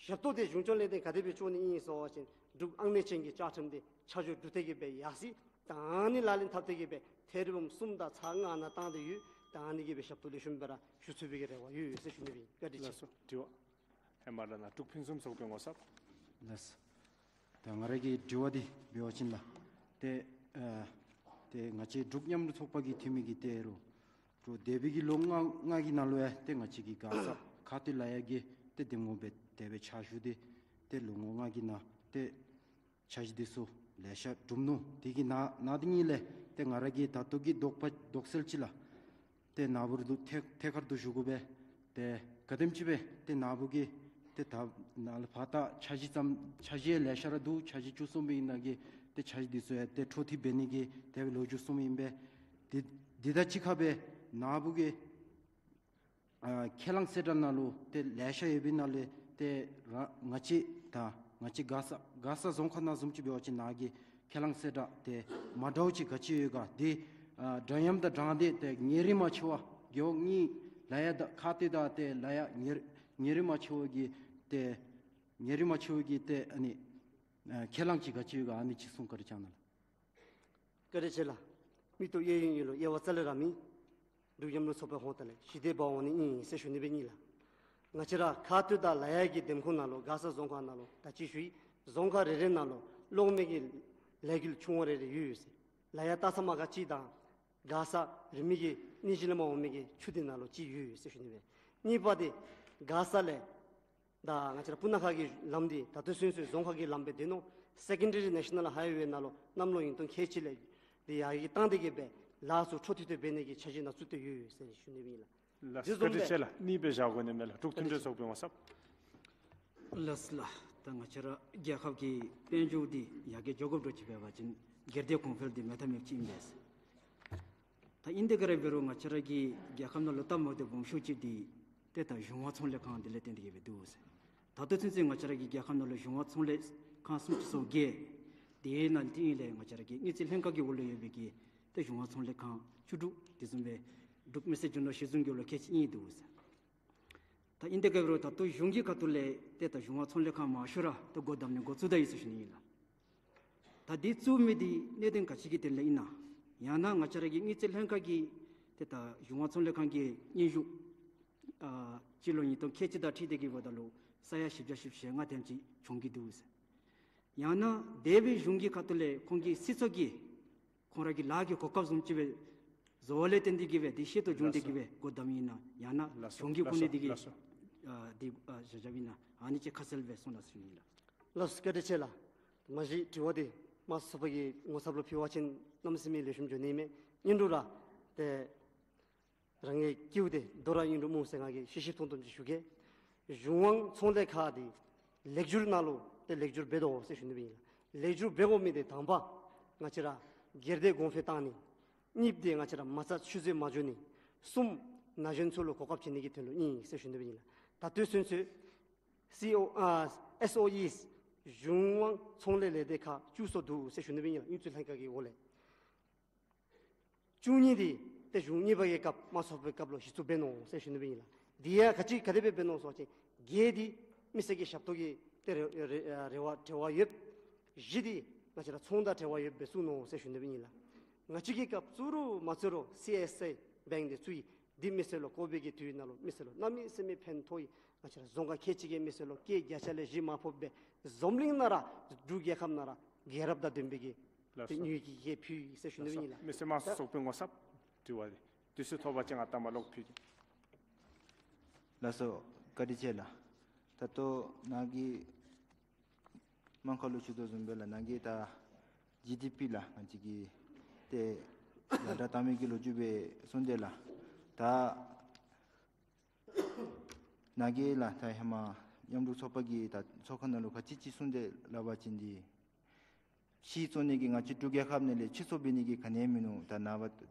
ཞབས་ཏོག་དེ་གཞུང་སྐྱོང་ལས་དོན་ག་དེ་སྦེ་བཅོ་ནི་ཨིན་ཟེར་བ་ཅིན་འབྲུག་ཨང་གནས་ཅན་གྱི་བཅའ་ཁྲིམས་དེ་ཆ་འཇོག་གྲུབ་སྟེ་གི་སྦེ་ཡར་སེང་ད་ཨ་ནི་ལག་ལེན་འཐབ་སྟེ་གི་སྦེ་ཐེར་འབུམ་གསུམ་དང་ཚག་ལྔ་ནང་བཏང་སྟེ་ཡོད། ད་ཨ་ནི་གི་སྦེ་ཞབས་ཏོག་ལེགས་ཤོམ་སྦེ་ར་ཞུ་ཚུགས་པའི་གི་རེ་བ་ཡོད་ཟེར་ཞུ་ནི་ཨིན། བཀའ་དྲིན་ཆེ། ལགས་སོ། དྲི་བ་ཧེ་མ་ར་ནཱ་འབྲུག་ཕུན་སུམ་ཚོགས་པའི་ངོ་ཚབ། ལགས་སོ། ད་ང་ར་གི་དྲི་བ་འདི་འབད་བ་ཅིན་ལགས། ཏེ་ཨ་ཏེ་ང་བཅས་འབྲུག་མཉམ་རུབ་ཚོགས་པ་གི་འཐུས་མི་གིས་ཏེ་རུང་འབྲུག་འདས་པའི་གི་ལོ་ལྔ་ལྔ་གི་ནང་ལུ་ཡང་ཏེ་ང་བཅས་ཀྱི་མགར་ས་ཁ་སྟོད་ལ་ཡ་གི་ཏེ་འདེམས་ངོ་སྦེ་དེ་སྦེ་ཕྱག་ཞུ་སྟེ་ཏེ་ལོ་ངོ་ལྔ་གི་ནང་ཏེ་འཆར་གཞི་འདི་ཚུ་ལེ་ཤ་གྲུབ་ནུག། དེ་གི་ནང་ནང་དེ་ཉིད་ལས་ཏེ་ང་ར་གི་ད་ལྟོ་གི་དོགས་པ་དོགས་སེལ་ཅིག་ལགས། ཏེ་ནཱ་བུ་ར་ཐད་ཐད་ཀར་དུ་ཞུ་དགོ་པས། ཏེ་ག་དེམ་ཅིག་སྦེ་ཏེ་ནཱ་བུ་གིས་ཏེ་ད་ནཱ་ལས་ཕར་ད་འཆར་གཞི་ཙམ་འཆར་གཞི་ལེ་ཤ་ར་འདུག། འཆར་གཞི་བཅུ་གསུམ་པའི་ནང་གི་ཏེ་འཆར་གཞི་འདི་ཚུ་ཡང་ཏེ་འཕྲོ་མཐུད་འབད་ནི་གི་དེ་སྦེ་ལོ་རྒྱུས་གསུངམ་ཨིན་པས། དེ་དེ་དང་གཅིག་ཁར་སྦེ་ནཱ་བུ་གིས་ཨ་ཁས་བླངས་གསལ་བསྒྲགས་ནང་ལུ་ཏེ་ལེ་ཤ་ཡོད་པའི་ནང་ལས་ཏེ་ར་ང་བཅས་ད་ང་བཅས་མགར་ས་མགར་ས་རྫོང་ཁག་ནང་བཟུམ་ཅིག་འབད་བ་ཅིན་ནཱ་གི་ཁས་བླངས་གསལ་བསྒྲགས་དེ་མ་འདྲཝ་ཅིག་ག་ཅི་ཡོད་ག། དེ་ཨ་འདྲ་མཉམ་དང་དྲང་བདེན་དེ་ཉེ་རིང་མ་ཕྱེ་བར་རྒེད་འོག་གཉིས་ལ་ཡ་དང་ཁ་གཏད་དང་ཏེ་ལ་ཡ་ཉེ་ཉེ་རིང་མ་ཕྱེ་བར་གྱི་ཏེ་ཉེ་རིང་མ་ཕྱེ་བར་གྱི་ཏེ་ཨ་ནི་ཨ་ཁས་བླངས་ཅིག་ག་ཅི་ཡོད་ག། ཨ་ནི་ཅིག་གསུང་བཀའ་དྲིན་བསྐྱང་གནང་ལགས། བཀའ་དྲིན་ཆེ་ལགས། མིག་ཏོ་གཡས་གཡོན་གཡོན་ལུ་དབྱེ་བ་རྩ་ལས་ར་མེད། འབྲུག་མཉམ་རུབ་ཚོགས་པའི་ཧོངས་ལས་ཞི་བདེ་འབད་འོང་ནི་ཨིན་ཟེར་ཞུ་ནི་སྦེ་ཨིན་ལགས། ང་བཅས་ར་ཁ་སྟོད་དང་ལ་ཡ་གི་འདེམས་ཁོངས་ནང་ལུ་མགར་ས་རྫོང་ཁག་ནང་ལུ་ད་ཅི་ཞུ་ཡི། རྫོང་ཁག་རེ་རེ་ནང་ལུ་གློག་མེ་གི་ལས་འགུལ་ཆུང་བ་རེ་རེ་ཡོད་ཡོད་ཟེར། ལ་ཡ་སྟག་ཚང་མ་ག་ཅིག་དང་མགར་ས་རིང་མོ་གི་གནས་གཞི་ལས་མར་འོང་མི་གི་ཆུ་འདི་ནང་ལུ་ཅིག་ཡོད་ཡོད་ཟེར་ཞུ་ནི་སྦེ། གཉིས་པ་འདི་མགར་ས་ལས་ད་ང་བཅས་ར་སྤུ་ན་ཁ་གི་ལམ་འདི་ད་ལྟོ་ཚུན་ཚོད་རྫོང་ཁག་གི་ལམ་སྦེ་སྡོད་ནུག། སེ་ཀེན་ཌ་རི་ནེ་ཤ་ནཱལ་ཧའི་ཝེ་ནང་ལུ་གནམ་ལོ་ཉིས་སྟོང་ཁལ་གཅིག་ལས་འདི་ཡར་རྒྱས་བཏང་སྟེ་གི་སྦེ་ལཱ་ཚུ་འཕྲོ་མཐུད་དེ་འབད་ནི་གི་འཆར་གཞི་ནང་བཙུགས་ཏེ་ཡོད་ཡོད་ཟེར་ཞུ་ནི་སྦེ་ཨིན་ལགས། ལགས་སོ། དེ་བཟུམ་བཀའ་དྲིན་ཆེ་ལགས། གཉིས་པ་བཞག་དགོ་ནི་མས་ལགས། འབྲུག་མཐུན་སྒྲིལ་ཚོགས་པའི་ངོ་ཚབ། ལགས་ལགས། ད་ང་བཅས་ར་རྒྱལ་ཁབ་ཀྱི་དཔལ་འབྱོར་འདི་ཡར་རྒྱས་འགྱོ་དགོཔ་འདྲཝ་ཅིག་འབད་བ་ཅིན་སྒེར་སྡེ་གོང་འཕེལ་འདི་མེད་ཐབས་མེདཔ་ཅིག་ཨིན་པས། ད་ཨིན་ཏེ་ག་ར་འབད་རུང་ང་བཅས་ར་གི་རྒྱལ་ཁབ་ནང་ལུ་སྟབས་མ་བདེཝ་སྦོམ་ཤོས་ཅིག་འདི་ཏེ་ད་གཞུང་དབང་ཚོང་ལས་ཁང་འདི་ལས་བརྟེན་ཏེ་གི་སྦེ་འདུག་ཟེར། ད་ལྟོ་ཚུན་ཚོད་ང་བཅས་ར་གི་རྒྱལ་ཁབ་ནང་ལུ་གཞུང་དབང་ཚོང་ལས་ཁང་སུམ་ཅུ་སོ་བརྒྱད། དེ་ནང་དེ་ཨིན་ལས་ང་བཅས་ར་གི་དངུལ་རྩིས་ལྷན་ཁག་གི་འོག་ལུ་ཡོད་པའི་གི་ཏེ་གཞུང་དབང་ཚོང་ལས་ཁང་བཅུ་དྲུག། དེ་བཟུམ་སྦེ་འབྲུག་མི་སེར་རྒྱུ་ནོར་གཞི་བཟུང་གི་འོག་ལུ་ཁལ་གཅིག་གཉིས་འདུག་ཟེར། ད་ཨིན་ཏེ་ག་ར་འབད་རུང་ད་ལྟོ་གཞུང་གི་ཁ་ཐུག་ལས་ཏེ་ད་གཞུང་དབང་ཚོང་ལས་ཁང་མང་ཤོས་ར་ད་སྒོ་བསྡམ་ནི་འགོ་བཙུགས་ད་ཡི་ཟེར་ཞུ་ནི་ཨིན་ལགས། ད་འདི་བཙུགས་མི་འདི་གནད་དོན་ག་ཅི་གི་དོན་ལས་ཨིན་ན། ཡང་ན་ང་བཅས་ར་གི་དངུལ་རྩིས་ལྷན་ཁག་གིས་ཏེ་ད་གཞུང་དབང་ཚོང་ལས་ཁང་གི་སྙན་ཞུ་ཨ་སྤྱི་ལོ་ཉིས་སྟོང་ཁལ་གཅིག་དང་འཁྲིལ་ཏེ་གི་འབདཝ་ད་ལུ་ས་ཡ་བཞི་བརྒྱ་བཞི་བཅུ་ཞེ་ལྔ་དེམ་ཅིག་བྱུང་གི་འདུག་ཟེར། ཡང་ན་འདས་པའི་གཞུང་གི་ཁ་ཐུག་ལས་ཁོང་གི་སྲིད་ཚོགས་ཀྱིས་ཁོང་ར་གི་ལཱ་གི་གོ་སྐབས་བཟུམ་ཅིག་སྦེ་བཟོ་བ་ལས་བརྟེན་ཏེ་གི་སྦེ་འདི་ཤེས་རྟོགས་བྱུང་སྟེ་གི་སྦེ་སྒོ་བསྡམ་ཨིན་ན། ཡང་ན་ལགས་སོ། གཞུང་གི་ལགས་སོ། གོ་གནས་འདི་གིས་ལགས་སོ། ཨ་འདི་ཨ་བཞག་བཞགཔ་ཨིན་ན། ཨ་ནི་ཅིག་ཁ་གསལ་སྦེ་གསུང་གནང་ཟེར་ཞུ་ནི་ལགས། ལགས་སོ། བཀའ་དྲིན་ཆེ་ལགས། མ་གཞི་དྲི་བ་འདི་མ་ཚོགས་པ་གི་ངོ་ཚབ་ལུ་ཕུལ་བ་ཅིན་གནམ་མེད་ས་མེད་ལེགས་ཤོམ་འགྱོ་ནི་མས། ཨིན་རུང་ར་ཏེ་རང་གི་སྐྱིད་པོ་དེ་དོ་རུང་ཨིན་རུང་སྨོ་ཟེར་ང་གིས་ཤེས་ཤེསཔ་མཐོང་མཐོངམ་ཅིག་ཞུ་གེ། གཞུང་དབང་ཚོང་ལས་ཁང་འདི་ལེགས་བསྒྱུར་ནང་ལུ་ཏེ་ལེགས་བསྒྱུར་འབད་དོ་ཟེར་ཞུ་ནི་སྦེ་ཨིན་ལགས། ལེགས་བསྒྱུར་འབད་དགོ་མི་འདི་དང་པ་ང་བཅས་ར་སྒེར་སྡེ་གོང་འཕེལ་བཏང་ནི། གཉིས་པ་འདི་ང་བཅས་ར་མ་རྩ་ཆུད་ཟོས་མ་འགྱོ་ནི། གསུམ་ན་གཞོན་ཚུ་ལུ་གོ་སྐབས་བྱིན་ནི་གི་དོན་ལུ་ཨིན་ཟེར་ཞུ་ནི་སྦེ་ཨིན་ལགས། ད་ལྟོ་ཚུན་ཚོད་སི་ཨོ་ཨ་ཨེསི་ཨོ་ཨིས་གཞུང་དབང་ཚོང་ལས་ལས་སྡེ་ཁག་བཅུ་སོ་འདུག་ཟེར་ཞུ་ནི་སྦེ་ཨིན་ལགས། དངུལ་རྩིས་ལྷན་ཁག་གི་འོག་ལས། བཅུ་གཉིས་འདི་ཏེ་གཞུང་གཉིས་པ་གི་སྐབས་མ་ཚོགས་པའི་སྐབས་ལུ་གཞི་བཙུགས་འབད་ནུག་ཟེར་ཞུ་ནི་སྦེ་ཨིན་ལགས། འདི་ཡང་ག་ཅི་ག་དེ་སྦེ་འབད་ནུག་ཟེར་བ་ཅིན་བརྒྱད་འདི་མི་སེར་གྱི་ཞབས་ཏོག་གི་ཏེ་རེ་རེ་རེ་བ་འབྲེལ་བ་ཡོདཔ། བཞི་འདི་ང་བཅས་ར་ཚོང་དང་འབྲེལ་བ་ཡོདཔ་སྦེ་བཙུགས་ནུག་ཟེར་ཞུ་ནི་སྦེ་ཨིན་ལགས། ང་བཅས་ཀྱི་སྐབས་བཙུགས་རུང་མ་བཙུགས་རུང་སི་ཨེསི་ཨའི་བེངཀ་འདི་བཙུགས་ཡི། འདི་མི་སེར་ལུ་ཁོ་པའི་གི་དུས་ནང་ལུ་མི་སེར་ལུ་གནམ་མེད་ས་མེད་ཕན་ཐོགས་ཡི། ང་བཅས་ར་རྫོང་ཁག་ཁལ་གཅིག་གི་མི་སེར་ལུ་སྐྱེད་བརྒྱ་ཆ་ལས་བཞི་མ་ཕོགཔ་སྦེ་འཛམ་གླིང་ནང་ར་འབྲུག་རྒྱལ་ཁབ་ནང་ར་རྒྱལ་རབས་དང་ལྡན་པའི་གི་ལགས་སོ། དེ་ནུས་ཀྱི་ཡེ་ཕུལ་ཡི་ཟེར་ཞུ་ནི་ཨིན་ལགས། མི་སེར་དམངས་གཙོ་ཚོགས་པའི་ངོ་ཚབ་དྲི་བ་འདི་དུས་ཚོད་ཐོབ་པ་ཅིན་ང་ལྟ་མ་ལོག་ཕུལ་གེ། ལགས་སོ། བཀའ་དྲིན་ཆེ་ལགས། ད་ལྟོ་ནཱ་གི་དམངས་ཁ་ལུ་ཞུ་དོ་བཟུམ་སྦེ་ལགས། ནཱ་གི་ད་ཇི་ཌི་པི་ལགས་ང་བཅས་ཀྱི་ཏེ་ཡར་དྲག་བཏང་མི་གི་ལོ་རྒྱུས་སྦེ་གསུངས་ཏེ་ལགས། ད་ནཱ་གི་ལགས་ད་ཧེ་མ་མཉམ་རུབ་ཚོགས་པ་གིས་ད་ཚོགས་ཁང་ནང་ལུ་ག་ཅི་ཅིག་གསུངས་ཏེ་ལགས་པ་ཅིན་འདི་ཕྱི་བཙོང་ནི་གི་ང་བཅས་འབྲུག་རྒྱལ་ཁབ་ནང་ལས་ཕྱིར་ཚོང་འབད་ནི་གི་ག་ནི་ཡང་མིན་ནུག། ད་ནངས་པ་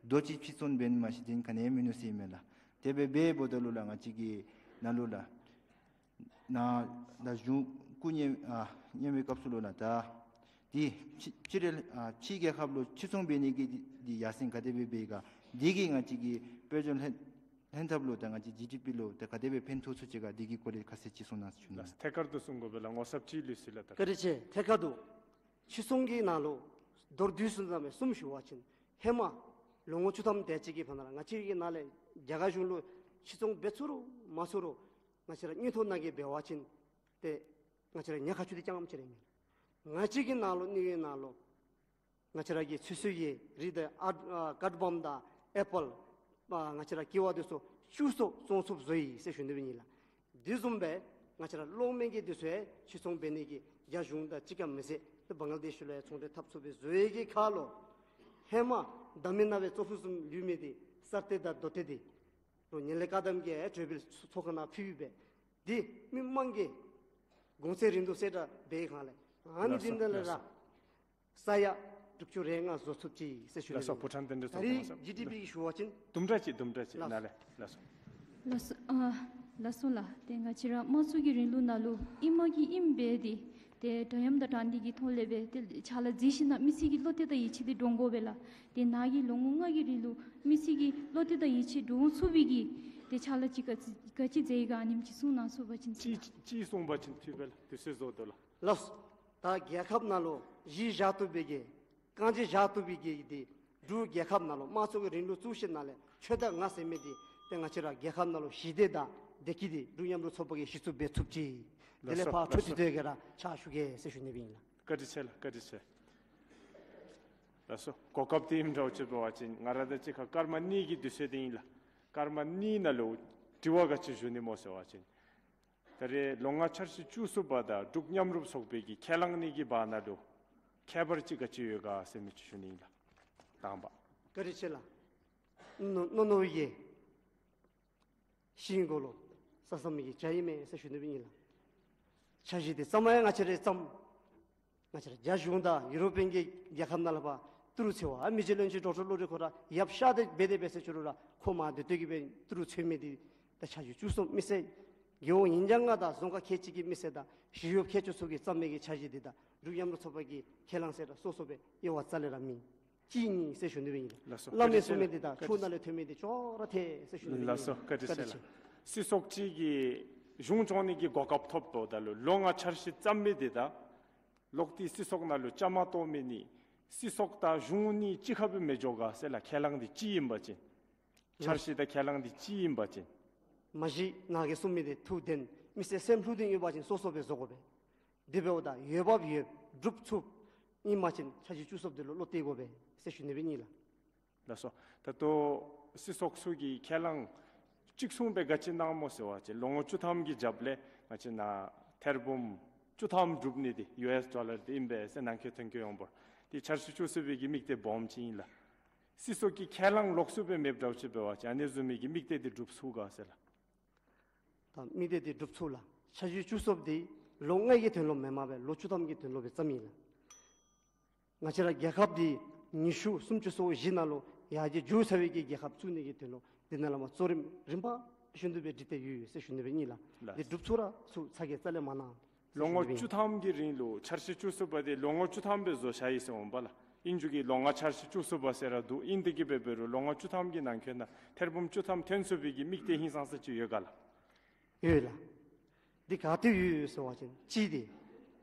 རྡོ་ཅིག་ཕྱིར་ཚོང་འབད་ནི་མ་གཞི་འདི་ག་ནི་ཡང་མིན་ནུག་ཟེར་ཨིན་མས་ལགས། དེ་སྦེ་འབདཝ་ད་ལུ་ལགས་ང་བཅས་ཀྱི་ནང་ལུ་ལགས་ནཱ་ད་གཞུང་སྐུ་ཉེ་ཨ་ཉེ་བའི་སྐབས་སུ་ལུ་ལགས་ད་འདི་ཕྱི་ཕྱི་རྒྱལ་ཨ་ཕྱི་རྒྱལ་ཁབ་ལུ་ཕྱིར་ཚོང་འབད་ནི་གི་འདི་ཡར་སེང་ག་དེ་སྦེ་འབད་ག་འདི་གིས་ང་བཅས་ཀྱི་དཔལ་འབྱོར་ལྷན་ལྷན་ཐབས་ལུ་ད་ང་བཅས་ཇི་ཌི་པི་ལུ་ད་ག་དེ་སྦེ་ཕན་ཐོགས་ཚུགས་ཅི་ག་འདི་གི་སྐོར་ལས་ཁ་གསལ་ཅིག་གསུང་གནང་ཞུ་ནི། ལགས་ཐད་ཀར་དུ་གསུང་དགོ་པས་ལགས། ངོ་ཚབ་ཅིག་ལུས་ཅི་ལགས། ད་བཀའ་དྲིན་ཆེ། ཐད་ཀར་དུ་ཕྱིར་ཚོང་གི་ནང་ལུ་མདོར་བསྡུས་སུ་ཙམ་སྦེ་གསུམ་ཞུ་བ་ཅིན་ཧེ་མ་ལོ་ངོ་བཅུ་ཐམ་དེ་ཅིག་གི་བར་ན་ལགས་ང་བཅས་ཀྱི་ནང་ལས་རྒྱ་གར་གཞུང་ལུ་ཕྱིར་ཚོང་འབད་ཚུགས་རུང་མ་ཚུགས་རུང་ང་བཅས་ར་དངུལ་ཐོག་ནང་གི་འབད་བ་ཅིན་ཏེ་ང་བཅས་ར་ཉེན་ཁ་ཅིག་འདི་རྐྱངམ་ཅིག་ར་ཨིན་མས། ང་བཅས་ཀྱི་ནང་ལུ་དངུལ་གྱི་ནང་ལུ་ང་བཅས་ར་གི་ཚོད་བསྲེ་གི་རིགས་འདི་ཨ་ཨ་ཀར་ཌ་བམ་དང་ཨེ་པཱལ་ཨ་ང་བཅས་ར་ཀི་བ་འདི་ཚུ་བཅུ་གསུམ་བཙོང་ཚུགསཔ་བཟོ་ཡི་ཟེར་ཞུ་ནི་སྦེ་ཨིན་ལགས། དེ་བཟུམ་སྦེ་ང་བཅས་ར་གློག་མེ་གི་འདི་ཚུ་ཡང་ཕྱིར་ཚོང་འབད་ནི་གི་རྒྱ་གཞུང་དང་གཅིག་ཁར་མི་ཟད་ཏེ་བང་ལ་དེཤ་ལུ་ཡང་ཚོང་འབྲེལ་འཐབ་ཚུགསཔ་སྦེ་བཟོ་ཡི་གི་ཁར་ལུ་ཧེ་མ་ད་མི་ནང་སྦེ་ཙོག་ཕུད་གསུམ་ལུས་མི་འདི་ས་རྟེན་དང་རྡོ་རྟེན་འདི་ལུ་ངན་ལྷད་བཀག་སྡོམ་གྱི་གྲོས་འབུལ་ཚོགས་ཁང་ནང་ཕུལ་སྦེ་འདི་མི་མང་གི་གོང་ཚད་རིན་འདུག་ཟེར་ད་འབད་ཡི་ག་ལགས། ཨ་ནི་ལགས་སོ། འདི་ནང་ལས་ལགས་ར་སོ། ས་ཡ་དྲུག་ཅུ་རེ་ལྔ་བཟོ་ཚུགས་ཅི་ཟེར་ཞུ་ནི། ལགས་སོ། ཕོ་བྲང་རྟེན་འབྲེལ་ད་ཚོགས་རིང་ཁང་ཟེར་ཇི་ཌི་པི་ཞུ་བ་ཅིན་དུམ་གྲ་ཅིག་དུམ་གྲ་ཅིག་ལགས། ནཱ་ལས་ལགས་སོ། ལགས་སོ། ཨ་ལགས་སོ་ལགས། ཏེ་ང་བཅས་ར་དམངས་གཙོ་གི་རིང་ལུགས་ནང་ལུ་ཨིནམ་གི་ཨིནམ་སྦེ་ཏེ་ཏེ་འདྲ་མཉམ་དང་དྲང་བདེན་གྱི་ཐོག་ལས་སྦེ་ཏེ་ཕྱག་ལཱ་མཛད་ཞིནམ་ལས་མི་སེར་གྱི་བློ་གཏད་དང་ཡིད་ཆེས་འདི་འདྲོངས་དགོ་པས་ལགས། ཏེ་ནཱ་གིས་ལོ་ངོ་ལྔ་གི་རིང་ལུ་མི་སེར་གྱི་བློ་གཏད་དང་ཡིད་ཆེས་འདྲོངས་ཚུགས་པའི་གི་ཏེ་ཕྱག་ལཱ་ཅིག་ག་ཅི་ག་ཅི་མཛད་ཡི་ག་ཨ་ནེམ་ཅིག་གསུང་གནང་ཚུགས་པ་ཅིན་ཅིག་ཅིག་ཅིག་གསུང་པ་ཅིན་འཐུས་པས་ལགས། དུས་ཚོད་རྫོགས་དོ་ལགས། ལགས་སོ། ད་རྒྱལ་ཁབ་ནང་ལུ་གཞི་བཞག་བཏུབ་པའི་གི་རྐང་རྗེས་བཞག་བཏུབ་པའི་གི་འདི་འབྲུག་རྒྱལ་ཁབ་ནང་ལུ་དམངས་གཙོ་གི་རིང་ལུགས་བཙུགས་ཞིནམ་ལས་ཆོས་དང་ངག་ཟེར་མི་འདི་ཏེ་ང་བཅས་ར་རྒྱལ་ཁབ་ནང་ལུ་ཞི་བདེ་དང་བདེ་སྐྱིད་འདི་འབྲུག་མཉམ་རུབ་ཚོགས་པ་གིས་གཞི་བཙུགས་འབད་ཚུགས་ཅི། དེ་ལས་ལགས་སོ། ཕར་འཕྲོ་ལགས་སོ། མཐུད་དེ་གི་ར་ཕྱག་ཞུ་གེ་ཟེར་ཞུ་ནི་སྦེ་ཨིན་ལགས། བཀའ་དྲིན་ཆེ་ལགས། བཀའ་དྲིན་ཆེ། ལགས་སོ། གོ་སྐབས་འདི་ཨིནམ་འདྲཝ་ཅིག་འབད་བ་ཅིན་ང་ར་དང་གཅིག་ཁར་སྐར་མ་གཉིས་ཀྱི་དུས་ཚོད་འདི་ཨིན་ལགས། སྐར་མ་གཉིས་ནང་ལུ་དྲི་བ་ག་ཅི་ཞུ་ནི་སྨོ་ཟེར་བ་ཅིན་ད་རེས་ལོ་ལྔ་འཆར་གཞི་བཅུ་གསུམ་པ་དང་འབྲུག་མཉམ་རུབ་ཚོགས་པའི་གི་ཁས་བླངས་ནི་གི་བར་ན་ལུ་ཁྱད་པར་ཅིག་ག་ཅི་ཡོད་ག་ཟེར་མི་ཅིག་ཞུ་ནི་ཨིན་ལགས། དང་པ། བཀའ་དྲིན་ཆེ་ལགས། ནོ་ནོ་ནོ་ཡེ་ཤིང་གོ་ལོ་ས་ས་མི་གི་བྱ་ཡི་མེ་ཟེར་ཞུ་ནི་སྦེ་ཨིན་ལགས། འཆར་གཞི་འདི་བརྩམ་མ་ཡང་ང་བཅས་ར་བརྩམ། ང་བཅས་ར་རྒྱ་གཞུང་དང་ཡུ་རོ་པིན་གྱི་རྒྱལ་ཁབ་ནང་ལས་ཕར་ཏི་རུ་འཚོལ་བར་ཨ་མི་རྗེ་བློན་ཆེན་ཌོག་ཊར་བློ་གྲོས་ཁོ་ར་ཡབ་ཤ་དེ་འབད་དེ་འབད་ཟེར་ཞུ་རུང་ར་ཁོ་མ་སྡོད་སྡོད་ཀྱི་སྦེ་ཏི་རུ་འཚོལ་མི་འདི་ད་འཆར་གཞི་བཅུ་གསུམ་མི་སེར་རྒེད་འོག་ཉིས་བརྒྱ་ལྔ་དང་རྫོང་ཁག་ཁལ་གཅིག་གི་མི་སེར་དང་ཞི་གཡོགཔ་ཁལ་གཅིག་ཚུ་གིས་བརྩམས་མི་གི་འཆར་གཞི་འདི་དང་འབྲུག་མཉམ་རུབ་ཚོགས་པ་གི་ཁས་བླངས་ཟེར་ར་སོ་སོ་སྦེ་དབྱེ་བ་རྩ་ལས་ར་མེད། གཅིག་ཨིན་ཟེར་ཞུ་ནི་སྦེ་ཨིན། ལགས་སོ། བླ་མེད་གསུང་མི་འདི་དང་ཆོས་ནང་ལས་ཐོན་མི་འདི་ཅོག་ར་འཐད་ཟེར་ཞུ་ནི་སྦེ་ཨིན། ལགས་སོ། བཀའ་དྲིན་ཆེ་ལགས། སྲིད་ཚོགས་ཅིག་གིས་གཞུང་སྐྱོང་ནི་གི་གོ་སྐབས་ཐོབ་དོ་ད་ལུ་ལོ་ལྔ་འཆར་གཞི་བརྩམ་མི་འདི་དང་ལོག་སྟེ་སྲིད་ཚོགས་ནང་ལུ་བཅའ་མར་གཏོགས་མི་གཉིས་སྲིད་ཚོགས་དང་གཞུང་གཉིས་གཅིག་ཁར་སྦེ་མི་འགྱོ་ག་ཟེར་ལགས། ཁས་བླངས་འདི་གཅིག་ཨིན་པ་ཅིན། འཆར་གཞི་དང་ཁས་བླངས་འདི་གཅིག་ཨིན་པ་ཅིན། མ་གཞི་ནཱ་གིས་གསུང་མི་འདི་ཐུགས་བདེན་མི་སེར་སེམས་ལྷུག་བདེ་ཡོད་པ་ཅིན་སོ་སོ་སྦེ་བཟོ་དགོ་པས། དེ་འབདཝ་ད་འོས་འབབ་ཡོད་སྒྲུབ་ཚུགསཔ་ཨིན་པ་ཅིན་འཆར་གཞི་བཅུ་གསུམ་འདི་ལུ་བློ་གཏད་དགོ་པས་ཟེར་ཞུ་ནི་སྦེ་ཨིན་ལགས། ལགས་སོ། ད་ལྟོ་སྲིད་ཚོགས་ཚུ་གིས་ཁས་བླངས་གཅིག་མཚུངས་སྦེ་ག་ཅི་གནང་སྨོ་ཟེར་བ་ཅིན་ལོ་ངོ་བཅུ་ཐམ་གྱི་རྒྱབ་ལས་ང་བཅས་ནཱ་ཐེར་འབུམ་བཅུ་ཐམ་སྒྲུབ་ནི་འདི་ཡུ་ཨེསི་ཌོ་ལར་འདི་ཨིན་པས་ཟེར་ནང་འཁོད་ཐོན་སྐྱེད་ཡོང་བར་འདི་འཆར་གཞི་བཅུ་གསུམ་པའི་གི་དམིགས་གཏད་སྦོམ་ཅིག་ཨིན་ལགས། སྲིད་ཚོགས་ཀྱི་ཁས་བླངས་ལོགས་སུ་སྦེ་མེདཔ་འདྲཝ་ཅིག་འབད་བ་ཅིན་ཨ་ནི་བཟུམ་མའི་གི་དམིགས་གཏད་འདི་འགྲུབ་ཚུགས་ག་ཟེར་ལགས། ད་དམིགས་གཏད་འདི་འགྲུབ་ཚུགས་ལགས། འཆར་གཞི་བཅུ་གསུམ་འདི་ལོ་ལྔའི་གི་དོན་ལུ་མེན་པར་སྦེ་ལོ་བཅུ་ཐམ་གྱི་དོན་ལུ་སྦེ་བརྩམས་ཡི་ལགས། ང་བཅས་ར་རྒྱལ་ཁབ་འདི་ཉི་ཤུ་སུམ་ཅུ་སོ་བཞི་ནང་ལུ་ཡར་རྒྱས་འགྱོ་ཚར་བའི་གི་རྒྱལ་ཁབ་བཙུགས་ནི་གི་དོན་ལུ་འདི་ནང་ལས་མར་གཙོ་རིམ་རིམ་པ་བཞིན་དུ་སྦེ་སྒྲིག་སྟེ་ཡོད་ཟེར་ཞུ་ནི་སྦེ་ཨིན་ལགས། ལགས། འདི་འགྲུབ་ཚུགས་ར་ཚུགས་ཚ་གྱང་རྩ་ལས་མ་གནང་། ལོ་ངོ་བཅུ་ཐམ་གྱི་རིང་ལུ་འཆར་གཞི་བཅུ་གསུམ་པ་འདི་ལོ་ངོ་བཅུ་ཐམ་སྦེ་བཟོ་བཞག་ཡི་ཟེར་འོང་པ་ལགས། ཨིན་རུང་གི་ལོ་ལྔ་འཆར་གཞི་བཅུ་གསུམ་པ་ཟེར་ར་འདུག། ཨིན་ཏེ་གི་འབད་འབད་རུང་ལོ་ངོ་བཅུ་ཐམ་གྱི་ནང་འཁོད་ནང་ཐེར་འབུམ་བཅུ་ཐམ་ཐོན་ཚུགས་པའི་གི་དམིགས་གཏད་ཧིང་སངས་ས་ཅིག་ཡོད་ག་ལགས། ཡོད་ལགས། འདི་ག་ཏེ་ཡོད་ཟེར་བ་ཅིན་གཅིག་འདི་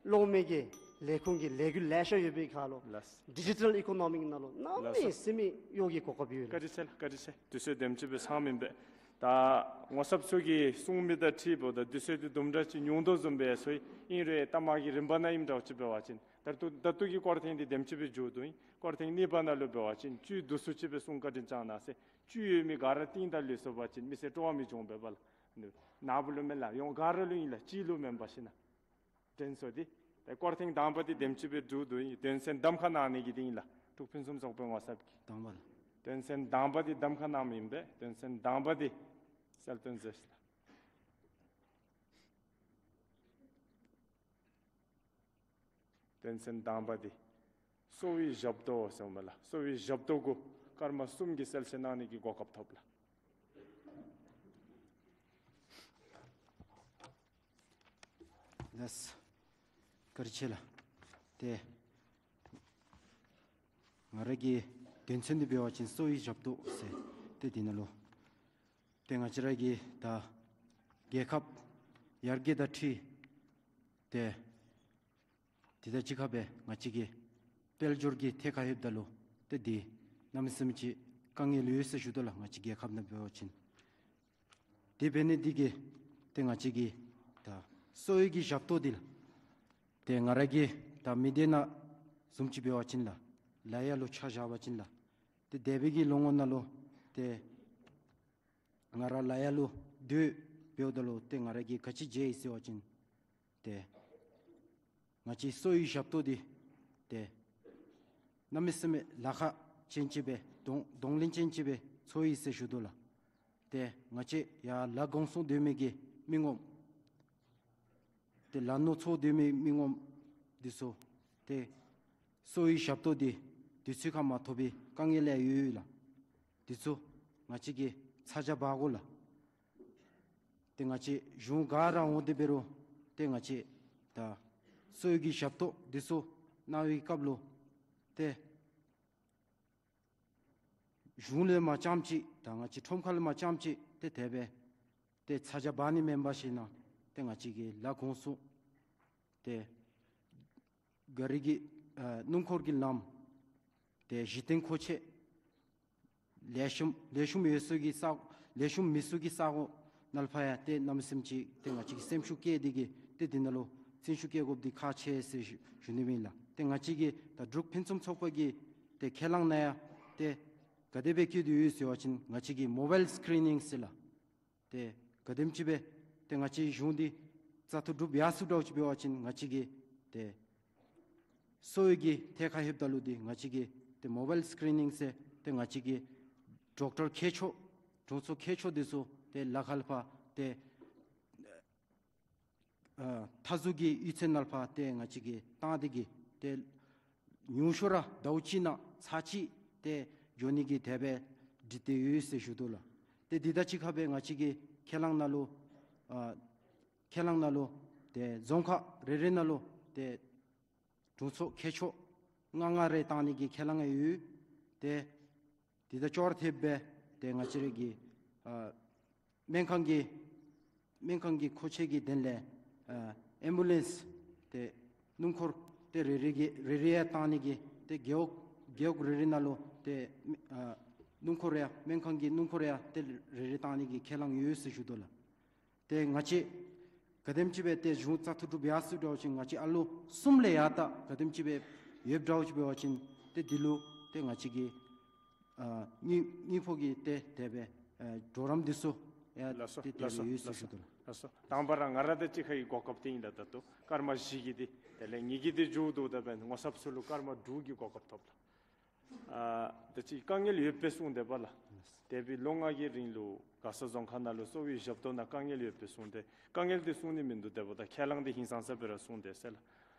གློག་མེ་གི་ ལས་ཁུངས་ཀྱི་ལས་འགུལ་ལེ་ཤ་ཡོད་པའི་ཁར་ལུ་ལགས། ཌི་ཇི་ཊལ་ཨི་ཀོ་ནོ་མིཀ་ནང་ལུ་གནམ་ལགས་མེད་སོ། ས་མེད་གཡོག་གི་གོ་སྐབས་ཡོད་ལགས། བཀའ་དྲིན་ཆེ་ལགས། བཀའ་དྲིན་ཆེ། དུས་ཚོད་དེམ་ཅིག་སྦེ་ཚང་མི་ཨིན་པས། ད་ངོ་ཚབ་ཚུ་གིས་གསུང་མི་དང་འཁྲིལཝ་ད་དུས་ཚོད་འདི་དུམ་གྲ་ཅིག་ཉུང་དོ་བཟུམ་སྦེ་ཡང་སོ་ཡི། ཨིན་རུང་ལྟ་མ་གི་རིམ་པ་ནང་ཨིནམ་འདྲཝ་ཅིག་འབད་བ་ཅིན་ད་ལྟོ་ད་ལྟོ་གི་སྐོར་ཐེངས་འདི་དེམ་ཅིག་སྦེ་མཇུག་བསྡུ་ཡི། སྐོར་ཐེངས་གཉིས་པ་ནང་ལུ་འབད་བ་ཅིན་བཅུད་བསྡུ་སུ་ཅིག་སྦེ་གསུང་བཀའ་དྲིན་བསྐྱང་གནང་ཟེར། བཅུད་ཡོད་མི་ག་ར་རྟིང་བདའ་ལུས་སོ་བ་ཅིན་མི་སེར་སྤྲོ་བ་མི་འབྱུང་པས་པ་ལགས། ནཱ་བུ་ལུ་མེན་ལགས། ཡོངས་ག་ར་ལུ་ཨིན་ལགས། གཅིག་ལུ་མེན་པར་ཞིན་ན། དྲན་གསོ་འདི་ཏེ་སྐོར་ཐེངས་དང་པ་འདི་དེམ་ཅིག་སྦེ་མཇུག་བསྡུ་ཡི། དོན་ཚན་གདམ་ཁ་གནང་ནི་གི་འདི་ཨིན་ལགས། འབྲུག་ཕུན་སུམ་ཚོགས་པའི་ངོ་ཚབ་ཀྱིས། དང་པ་ལགས། དོན་ཚན་དང་པ་འདི་གདམ་ཁ་གནང་མི་ཨིན་པས། དོན་ཚན་དང་པ་འདི་གསལ་སྟོན་མཛད་ཤིག་ལགས། དོན་ཚན་དང་པ་འདི་གསོ་བའི་ཞབས་ཏོག་ཟེར་མས་ལགས། གསོ་བའི་ཞབས་ཏོག་གུ་སྐར་མ་གསུམ་གྱི་གསལ་བཤད་གནང་ནི་གི་གོ་སྐབས་ཐོབ་ལགས། ལགས། བཀའ་དྲིན་ཆེ་ལགས། ཏེ་ང་ར་གི་དོན་ཚན་འདི་འབད་བ་ཅིན་གསོ་བའི་ཞབས་ཏོག་ཟེར། ཏེ་འདི་ནང་ལུ་ཏེ་ང་བཅས་ར་གི་ད་རྒྱལ་ཁབ་ཡར་རྒྱས་དང་འཁྲིལ་ཏེ་དེ་དང་གཅིག་ཁར་སྦེ་ང་བཅས་ཀྱི་དཔལ་འབྱོར་གྱི་ཐད་ཁར་ལྷོདཔ་ད་ལུ་ཏེ་འདི་གནམ་མེད་ས་མེད་ཅིག་དཀའ་ངལ་ཡོད་ཟེར་ཞུ་དོ་ལགས། ང་བཅས་རྒྱལ་ཁབ་ནང་འབད་བ་ཅིན། དེ་འབད་ནི་འདི་གིས་ཏེ་ང་བཅས་ཀྱི་ད་གསོ་བའི་གི་ཞབས་ཏོག་འདི་ལགས། ཏེ་ང་ར་གི་ད་མི་སྡེ་ནང་བཟུམ་ཅིག་འབད་བ་ཅིན་ལགས། ལ་ཡ་ལུ་ཆ་བཞག་པ་ཅིན་ལགས། ཏེ་འདས་པའི་གི་ལོ་ངོ་ནང་ལུ་ཏེ་ང་ར་ལ་ཡ་ལུ་སྡོད་འབདཝ་ད་ལུ་ཏེ་ང་ར་གིས་ག་ཅི་མཇལ་ཡི་ཟེར་བ་ཅིན་ཏེ་ང་བཅས་གསོ་བའི་ཞབས་ཏོག་འདི་ཏེ་གནམ་མེད་ས་མེད་ལཱ་ཁག་ཅན་ཅིག་སྦེ་གདོང་གདོང་ལེན་ཅན་ཅིག་སྦེ་ཚོར་ཡི་ཟེར་ཞུ་དོ་ལགས། ཏེ་ང་བཅས་ཡར་ལཱ་འགོ་བཙུགས་སྡོད་མི་གི་མི་ངོམ་ཏེ་ལཱ་ནོར་འཚོ་སྡོད་མི་མི་ངོམ་འདི་ཚུ་ཏེ་གསོ་བའི་ཞབས་ཏོག་འདི་དུས་ཚོད་ཁར་མ་ཐོབ་པའི་དཀའ་ངལ་ཡང་ཡོད་ལགས། འདི་ཚུ་ང་བཅས་ཀྱིས་ཚ་གྱང་འབག་དགོ་ལགས། ཏེ་ང་བཅས་གཞུང་ག་ར་འོང་སྟེ་འབད་རུང་ཏེ་ང་བཅས་ད་གསོ་བའི་གི་ཞབས་ཏོག་འདི་ཚུ་གནང་བའི་སྐབས་ལུ་ཏེ་གཞུང་ལས་མར་རྐྱངམ་ཅིག་ད་ང་བཅས་ཁྲོམ་ཁ་ལས་མར་རྐྱངམ་ཅིག་ཏེ་དེ་སྦེ་ཏེ་ཚ་གྱང་འབག་ནི་མེན་པར་ཞིན་ན་ཏེ་ང་བཅས་ཀྱི་ལཱ་འགོ་བཙུགས་ཏེ་ག་རི་གི་ཨ་སྣུམ་འཁོར་གྱི་ལམ་ཏེ་གཞི་རྟེན་མཁོ་ཆས་ལེགས་ཤོམ་ལེགས་ཤོམ་ཡོད་ས་གི་ས་ལེགས་ཤོམ་མེད་ས་གི་ས་གོ་ནང་ལས་ཕར་ཡང་ཏེ་གནམ་མེད་ས་མེད་ཅིག་ཏེ་ང་བཅས་ཀྱིས་སེམས་ཤུགས་བསྐྱེད་དེ་གིས་ཏེ་འདི་ནང་ལུ་སེམས་ཤུགས་བསྐྱེད་དགོཔ་འདི་ཁག་ཆེ་ཟེར་ཞུ་ཞུ་ནི་ཨིན་ལགས། ཏེ་ང་བཅས་ཀྱི་ད་འབྲུག་ཕུན་སུམ་ཚོགས་པ་གི་ཏེ་ཁས་བླངས་ནང་ཡང་ཏེ་ག་དེ་སྦེ་བཀོད་དེ་ཡོད་ཟེར་བ་ཅིན་ང་བཅས་ཀྱིས་མོ་བཱའིལ་སི་ཀི་རི་ནིང་ཟེར་ལགས། ཏེ་ག་དེམ་ཅིག་སྦེ་ཏེ་ང་བཅས་གཞུང་འདི་བཙག་འཐུ་གྲུབ་ཡར་སོང་འདྲཝ་ཅིག་འབད་བ་ཅིན་ང་བཅས་ཀྱིས་ཏེ་གསོ་བའི་གི་ཐད་ཁར་ལྷོདཔ་ད་ལུ་འདི་ང་བཅས་ཀྱིས་ཏེ་མོ་བཱའིལ་སི་ཀི་རི་ནིང་ཟེར་ཏེ་ང་བཅས་ཀྱི་ཌོག་ཊར་མཁས་མཆོག་དྲུང་འཚོ་མཁས་མཆོག་འདི་ཚུ་ཏེ་ལ་ཁ་ལས་ཕར་ཏེ་ཨ་མཐའ་ཟུར་གྱི་གཡུས་ཚན་ནང་ལས་ཕར་ཏེ་ང་བཅས་ཀྱིས་བཏང་སྟེ་གིས་ཏེ་ཉུང་ཤོས་ར་ཟླཝ་གཅིག་ནང་ཚར་གཅིག་ཏེ་འགྱོ་ནི་གི་དེ་སྦེ་སྒྲིག་སྟེ་ཡོད་ཟེར་ཞུ་དོ་ལགས། ཏེ་འདི་དང་གཅིག་ཁར་སྦེ་ང་བཅས་ཀྱི་ཁས་བླངས་ནང་ལུ་ཨ་ཁས་བླངས་ནང་ལུ་ཏེ་རྫོང་ཁག་རེ་རེ་ནང་ལུ་ཏེ་དྲུང་འཚོ་མཁས་མཆོག་ལྔ་ལྔ་རེ་བཏང་ནི་གི་ཁས་བླངས་ཡོད། ཏེ་དེ་དང་ཅོག་ར་འཐདཔ་སྦེ་ཏེ་ང་བཅས་ར་གི་ཨ་སྨན་ཁང་གི་སྨན་ཁང་གི་མཁོ་ཆས་ཀྱི་དོན་ལས་ཨ་ཨེམ་བུ་ལེནསི་ཏེ་སྣུམ་འཁོར་ཏེ་རེ་རེ་གི་རེ་རེ་ཡང་བཏང་ནི་གི་ཏེ་རྒེད་འོག་རྒེད་འོག་རེ་རེ་ནང་ལུ་ཏེ་ཨ་སྣུམ་འཁོར་ཡང་སྨན་ཁང་གི་སྣུམ་འཁོར་ཡང་ཏེ་རེ་རེ་བཏང་ནི་གི་ཁས་བླངས་ཡོད་ཟེར་ཞུ་དོ་ལགས། ཏེ་ང་བཅས་ག་དེམ་ཅིག་སྦེ་ཏེ་གཞུང་བཙག་འཐུ་གྲུབ་ཡར་སོང་འདྲཝ་ཅིག་ང་བཅས་ཨ་ལོ་གསུམ་ལས་ཡར་ད་ག་དེམ་ཅིག་སྦེ་ཡོདཔ་འདྲཝ་ཅིག་འབད་བ་ཅིན་ཏེ་འདི་ལུ་ཏེ་ང་བཅས་ཀྱི་ཨ་དངུལ་དངུལ་ཕོགས་ཀྱི་ཏེ་དེ་སྦེ་ཨ་གྲོགས་རམ་འདི་ཚུ་ཡང་ལགས་སོ་ཏེ་དེ་ལགས་སྦེ་སོ་ཡོད་ཟེར་ཞུ་དོ་ལགས། ལགས་སོ། དང་པ་ར་ང་ར་དང་གཅིག་ཁར་གྱི་གོ་སྐབས་འདི་ཨིན་ལགས། ད་ལྟོ་སྐར་མ་བཞི་གི་འདི་དེ་ལས་ངེ་གི་འདི་མཇུག་བསྡུཝ་ད་འབདན་ངོ་ཚབ་ཚུ་ལུ་སྐར་མ་དྲུག་གི་གོ་སྐབས་ཐོབ་ལགས། ཨ་ད་ཅི་དཀའ་ངལ་ཡོདཔ་སྦེ་གསུངས་ཏེ་པ་ལགས། འདས་པའི་ལོ་ལྔ་གི་རིང་ལུ་མགར་ས་རྫོང་ཁག་ནང་ལུ་གསོ་བའི་ཞབས་ཏོག་ནང་དཀའ་ངལ་ཡོདཔ་སྦེ་གསུངས་ཏེ་དཀའ་ངལ་འདི་གསུང་ནི་མིན་འདུག། དེ་འབདཝ་ད་ཁས་བླངས་འདི་ཧིང་སངས་ས་སྦེ་ར་གསུངས་ཏེ་ཟེར་ལགས།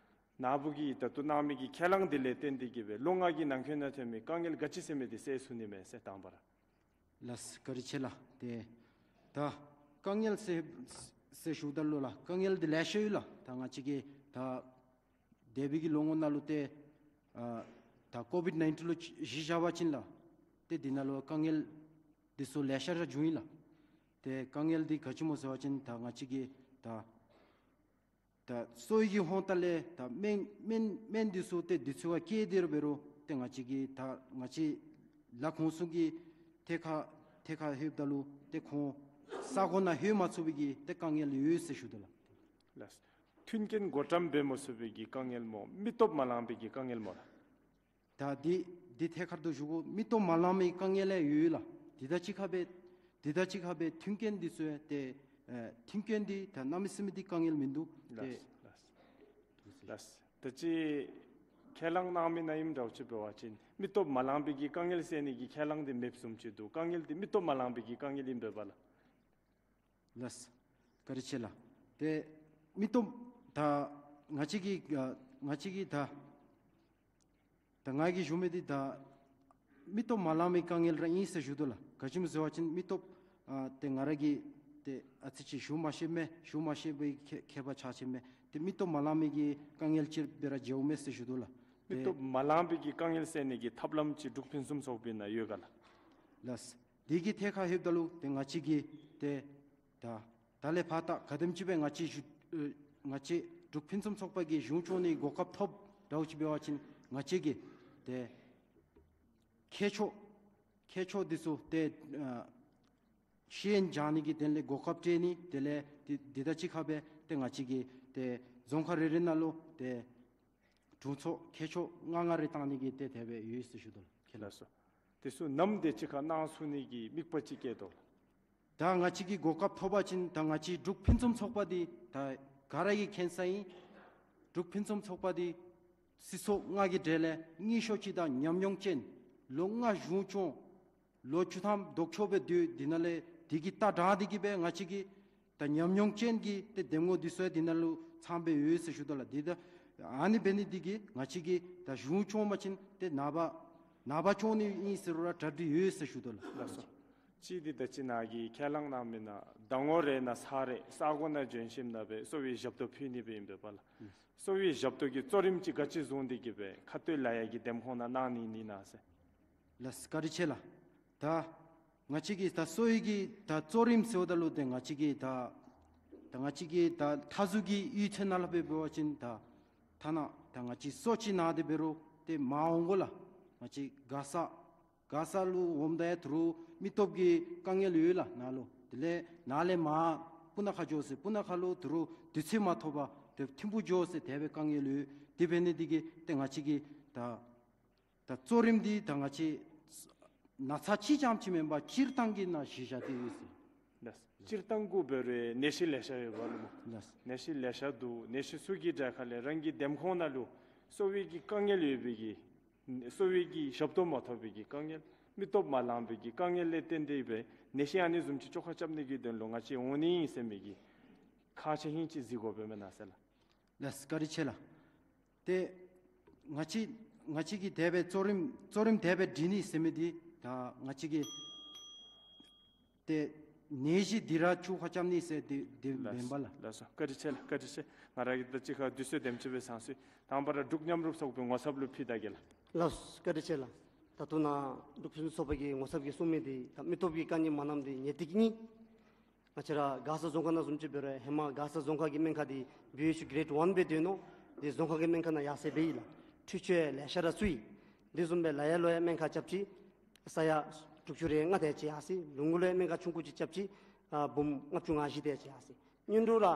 ནཱ་བུ་གིས་ད་ལྟོ་གནང་མི་གི་ཁས་བླངས་འདི་ལས་བརྟེན་ཏེ་གིས་སྦེ་ལོ་ལྔ་གི་ནང་འཁོད་ནང་ཐོན་མི་དཀའ་ངལ་ག་ཅི་ཟེར་མི་འདི་སེལ་ཚུགས་ནི་མས་ཟེར་དང་པ་ར། ལགས་བཀའ་དྲིན་ཆེ་ལགས། ཏེ་ད་དཀའ་ངལ་ཟེར་ཟེར་ཞུཝ་ད་ལུ་ལགས་དཀའ་ངལ་འདི་ལེ་ཤ་ཡོད་ལགས། ད་ང་བཅས་ཀྱི་ད་འདས་པའི་གི་ལོ་ངོ་ནང་ལུ་ཏེ་ཨ་ད་ཀོ་བིཌ་ནའིན་ཊིན་ལུ་གཞི་བཞག་པ་ཅིན་ལགས་ཏེ་འདི་ནང་ལུ་དཀའ་ངལ་འདི་ཚུ་ལེ་ཤ་ར་བྱུང་ཡི་ལགས། ཏེ་དཀའ་ངལ་འདི་ག་ཅི་སྨོ་ཟེར་བ་ཅིན་ད་ང་བཅས་ཀྱི་ད་ ད་གསོ་བའི་གི་ཧོང་ཏ་ལས་ད་སྨན་སྨན་སྨན་འདི་ཚུ་ཏེ་དུས་ཚོད་ཁར་བསྐྱལ་ཏེ་ར་འབད་རུང་ཏེ་ང་བཅས་ཀྱིས་ད་ང་བཅས་ལ་ཁོང་ཚུ་གི་ཐད་ཁར་ཐད་ཁར་ལྷོདཔ་ད་ལུ་ཏེ་ཁོང་ས་གོ་ནང་ལྷོད་མ་ཚུགས་པའི་གི་ཏེ་དཀའ་ངལ་ཡོད་ཟེར་ཞུ་དོ་ལགས། ལགས། མཐུན་རྐྱེན་བགོ་བཀྲམ་འབད་མ་ཚུགས་པའི་གི་དཀའ་ངལ་སྨོ། མི་སྟོབས་མ་ལང་པའི་གི་དཀའ་ངལ་སྨོ་ལགས། ད་འདི་འདི་ཐད་ཁར་དུ་ཞུ་དགོ། མི་སྟོབས་མ་ལང་པའི་དཀའ་ངལ་ཡང་ཡོད་ལགས། འདི་དང་གཅིག་ཁར་སྦེ་འདི་དང་གཅིག་ཁར་སྦེ་མཐུན་རྐྱེན་འདི་ཚུ་ཡང་ཏེ་ཨེ་མཐུན་རྐྱེན་འདི་ད་གནམ་མེད་ས་མེད་འདི་དཀའ་ངལ་མིན་འདུག། ཏེ་ལགས་ལགས་ལགས། ད་ཅི་ཁས་བླངས་གནང་མི་ནང་ཨིནམ་འདྲཝ་ཅིག་འབད་བ་ཅིན་མི་སྟོབས་མ་ལང་པའི་གི་དཀའ་ངལ་སེལ་ནི་གི་ཁས་བླངས་འདི་མེདཔ་བཟུམ་ཅིག་འདུག། དཀའ་ངལ་འདི་མི་སྟོབས་མ་ལང་པའི་གི་དཀའ་ངལ་ཨིན་པས་པ་ལགས། ལགས། བཀའ་དྲིན་ཆེ་ལགས། ཏེ་མི་སྟོབས་ད་ང་བཅས་ཀྱིས་ཨ་ང་བཅས་ཀྱིས་ད་ད་ང་གིས་ཞུ་མི་འདི་ད་མི་སྟོབས་མ་ལང་པའི་དཀའ་ངལ་ར་ཨིན་ཟེར་ཞུ་དོ་ལགས། ག་ཅི་སྨོ་ཟེར་བ་ཅིན་མི་སྟོབས་ཨ་ཏེ་ང་ར་གིས་ཏེ་ཨ་ཙི་ཅིག་ཞུ་མ་ཤེས་མས། ཞུ་མ་ཤེས་པའི་ཁྱད་ཁྱད་པར་ཆགས་ཅི་མས། ཏེ་མི་སྟོབས་མ་ལང་པའི་གི་དཀའ་ངལ་ཅིག་སྦེ་ར་མཇལཝ་མས་ཟེར་ཞུ་དོ་ལགས། མི་ཏེ་སྟོབས་མ་ལང་པའི་གི་དཀའ་ངལ་སེལ་ནི་གི་ཐབས་ལམ་ཅིག་འབྲུག་ཕུན་སུམ་ཚོགས་པའི་ནང་ཡོད་ག་ལགས། ལགས། དེ་གི་ཐད་ཁར་ལྷོདཔ་ད་ལུ་ཏེ་ང་བཅས་ཀྱིས་ཏེ་ད་ད་ལས་ཕར་ད་ག་དེམ་ཅིག་སྦེ་ང་བཅས་ཞུ་ཨེ་ང་བཅས་འབྲུག་ཕུན་སུམ་ཚོགས་པ་གིས་གཞུང་སྐྱོང་ནི་གོ་སྐབས་ཐོབ་འདྲཝ་ཅིག་འབད་བ་ཅིན་ང་བཅས་ཀྱིས་ཏེ་མཁས་མཆོག་མཁས་མཆོག་འདི་ཚུ་ཏེ་ཨ་ཤེས་ཡོན་སྦྱང་ནི་གི་དོན་ལས་གོ་སྐབས་སྤྲོད་ནི། དེ་ལས་འདི་འདི་དང་གཅིག་ཁར་སྦེ་ཏེ་ང་བཅས་ཀྱིས་ཏེ་རྫོང་ཁག་རེ་རེ་ནང་ལུ་ཏེ་དྲུང་འཚོ་མཁས་མཆོག་ལྔ་ལྔ་རེ་བཏང་ནི་གི་ཏེ་དེ་སྦེ་ཡོད་ཟེར་ཞུ་དོ་ལགས། ལགས་སོ། དེ་ཚུ་ནམ་དེ་ཅིག་ཁར་གནང་ཚུགས་ནི་གི་དམིགས་པ་ཅིག་བསྐྱེད་དོ་ལགས། ད་ང་བཅས་ཀྱིས་གོ་སྐབས་ཐོབ་པ་ཅིན་ད་ང་བཅས་འབྲུག་ཕུན་སུམ་ཚོགས་པ་འདི་ད་ག་ར་གིས་མཁྱེན་ས་ཨིན། འབྲུག་ཕུན་སུམ་ཚོགས་པ་འདི་སྲིད་ཚོགས་ལྔ་གི་གྲས་ལས་རྙིང་ཤོས་ཅིག་དང་ཉམས་མྱོང་ཅན། ལོ་ལྔ་གཞུང་སྐྱོང་། ལོ་བཅུ་ཐམ་ལྡོག་ཕྱོགས་སྦེ་སྡོད། འདི་ནང་ལས་འདི་གི་ལྟ་དྲགས་འདི་གིས་སྦེ་ང་བཅས་ཀྱི་ད་ཉམས་མྱོང་ཅན་གྱི་ཏེ་འདེམས་ངོ་འདི་ཚུ་ཡང་འདི་ནང་ལུ་ཚང་སྦེ་ཡོད་ཟེར་ཞུ་དོ་ལགས། འདི་ད་ཨ་ནི་འབད་ནི་འདི་གིས་ང་བཅས་ཀྱིས་ད་གཞུང་སྐྱོང་པ་ཅིན་ཏེ་ནངས་པ་ནངས་པ་སྐྱོང་ནི་ཨིན་ཟེར་རུང་ར་གྲ་སྒྲིག་ཡོད་ཟེར་ཞུ་དོ་ལགས། ལགས་སོ། གཅིག་འདི་ད་ཅི་ནཱ་གིས་ཁས་བླངས་གནང་མི་ནང་ཟླ་ངོ་རེ་ནང་ཚར་རེ་ས་གོ་ནང་བྱོན་ཞིནམ་ལས་སྦེ་གསོ་བའི་ཞབས་ཏོག་ཕུལ་ནི་སྦེ་ཨིན་པས་པ་ལགས། གསོ་བའི་ཞབས་ཏོག་གི་གཙོ་རིམ་ཅིག་ག་ཅི་བཟུང་སྟེ་གིས་སྦེ་ཁ་སྟོད་ལ་ཡ་གི་འདེམས་ཁོངས་ནང་གནང་ནི་ཨིན་ན་ཟེར། ལགས་བཀའ་དྲིན་ཆེ་ལགས། ད་ང་བཅས་ཀྱིས་ད་གསོ་བའི་གི་ད་གཙོ་རིམ་ཟེརཝ་ད་ལུ་ཏེ་ང་བཅས་ཀྱིས་ད་ད་ང་བཅས་ཀྱིས་ད་མཐའ་ཟུར་གྱི་གཡུས་ཚན་ནང་ལུ་འབད་བ་ཅིན་ད་ཐ་ན་ད་ང་བཅས་གསོ་ཅིག་ན་སྟེ་འབད་རུང་ཏེ་མར་འོང་དགོ་ལགས། ང་བཅས་མགར་ས་མགར་ས་ལུ་འོངམ་ད་ཡང་ད་རུང་མི་སྟོབས་ཀྱི་དཀའ་ངལ་ཡོད་ལགས་ནཱ་ལུ། དེ་ལས་ནཱ་ལས་མར་སྤུ་ན་ཁ་འགྱོ་ཟེར། སྤུ་ན་ཁ་ལུ་ད་རུང་དུས་ཚོད་མ་ཐོབ་པར་ཏེ་ཐིམ་ཕུག་འགྱོ་ཟེར་དེ་སྦེ་དཀའ་ངལ་ཡོད། དེ་འབད་ནི་འདི་གིས་ཏེ་ང་བཅས་ཀྱིས་ད་ད་གཙོ་རིམ་འདི་ད་ང་བཅས་ན་ཚ་ཅིག་རྐྱངམ་ཅིག་མེན་པར་སྤྱིར་བཏང་གི་ནང་གཞི་བཞག་སྟེ་ཡོད་ཟེར། ལགས། སྤྱིར་བཏང་གུ་འབད་རུང་ནད་གཞི་ལེ་ཤ་ཡོདཔ་ལུ་སྨོ། ལགས། ནད་གཞི་ལེ་ཤ་འདུག། ནད་གཞི་ཚུ་གི་གྲས་ཁ་ལས་རང་གི་འདེམས་ཁོངས་ནང་ལུ་གསོ་བའི་གི་དཀའ་ངལ་ཡོད་པའི་གི་གསོ་བའི་གི་ཞབས་ཏོག་མ་ཐོབ་པའི་གི་དཀའ་ངལ། མི་སྟོབས་མ་ལང་པའི་གི་དཀའ་ངལ་ལས་བརྟེན་ཏེ་སྦེ་ནད་གཞི་ཨ་ནི་བཟུམ་ཅིག་བཅོ་ཁ་རྐྱབ་ནི་གི་དོན་ལུ་ང་བཅས་འོང་ནི་ཨིན་ཟེར་མི་གི་ཁག་ཆེ་ཧིང་ཅིག་གཟིགས་དགོཔ་མེན་ན་ཟེར་ལགས། ལགས་བཀའ་དྲིན་ཆེ་ལགས། ཏེ་ང་བཅས་ང་བཅས་ཀྱིས་དེ་སྦེ་གཙོ་རིམ་གཙོ་རིམ་དེ་སྦེ་སྒྲིག་ནི་ཟེར་མི་འདི་ད་ང་བཅས་ཀྱིས་ཏེ་ནད་གཞི་འདི་ར་བཅོ་ཁ་རྐྱབ་ནི་ཟེར་འདི་འདི་མེན་པ་ལགས། ལགས་སོ། བཀའ་དྲིན་ཆེ་ལགས། བཀའ་དྲིན་ཆེ། ང་ར་གིས་ད་ཅི་ཁ་དུས་ཚོད་དེམ་ཅིག་སྦེ་ཚང་སོང་། དང་པ་ར་འབྲུག་མཉམ་རུབ་ཚོགས་པའི་ངོ་ཚབ་ལུ་ཕུལ་ད་གེ་ལགས། ལགས་སོ། བཀའ་དྲིན་ཆེ་ལགས། ད་ལྟོ་ནཱ་འབྲུག་ཕུན་སུམ་ཚོགས་པ་གི་ངོ་ཚབ་ཀྱིས་གསུང་མི་འདི་ད་མི་སྟོབས་ཀྱི་དཀའ་ངལ་མ་ལངམ་འདི་ངེས་ཏིག་ཨིན། ང་བཅས་ར་མགར་ས་རྫོང་ཁག་ནང་བཟུམ་ཅིག་འབད་རུང་ཧེ་མ་མགར་ས་རྫོང་ཁག་གི་སྨན་ཁང་འདི་བི་ཨེཆ་ཡུ་གེ་རེཌ་ཝན་སྦེ་སྡོད་ནུག། འདི་རྫོང་ཁག་གི་སྨན་ཁང་ནང་ཡར་སེང་འབད་ཡི་ལགས། འཕྲུལ་ཆས་ལེ་ཤ་ར་བཙུགས་ཡི། འདི་བཟུམ་སྦེ་ལ་ཡ་ལུ་ཡང་སྨན་ཁང་རྐྱབ་ཅི། ས་ཡ་དྲུག་ཅུ་རེ་ལྔ་དེ་ཅིག་ཡར་སེང་། ལུང་ཁུག་ལུ་ཡང་སྨན་ཁང་ཆུང་ཀུ་ཅིག་རྐྱབ་ཅི། ཨ་འབུམ་ལྔ་བཅུ་ང་བཞི་དེ་ཅིག་ཡར་སེང་། སྔོན་འགྲོ་ར་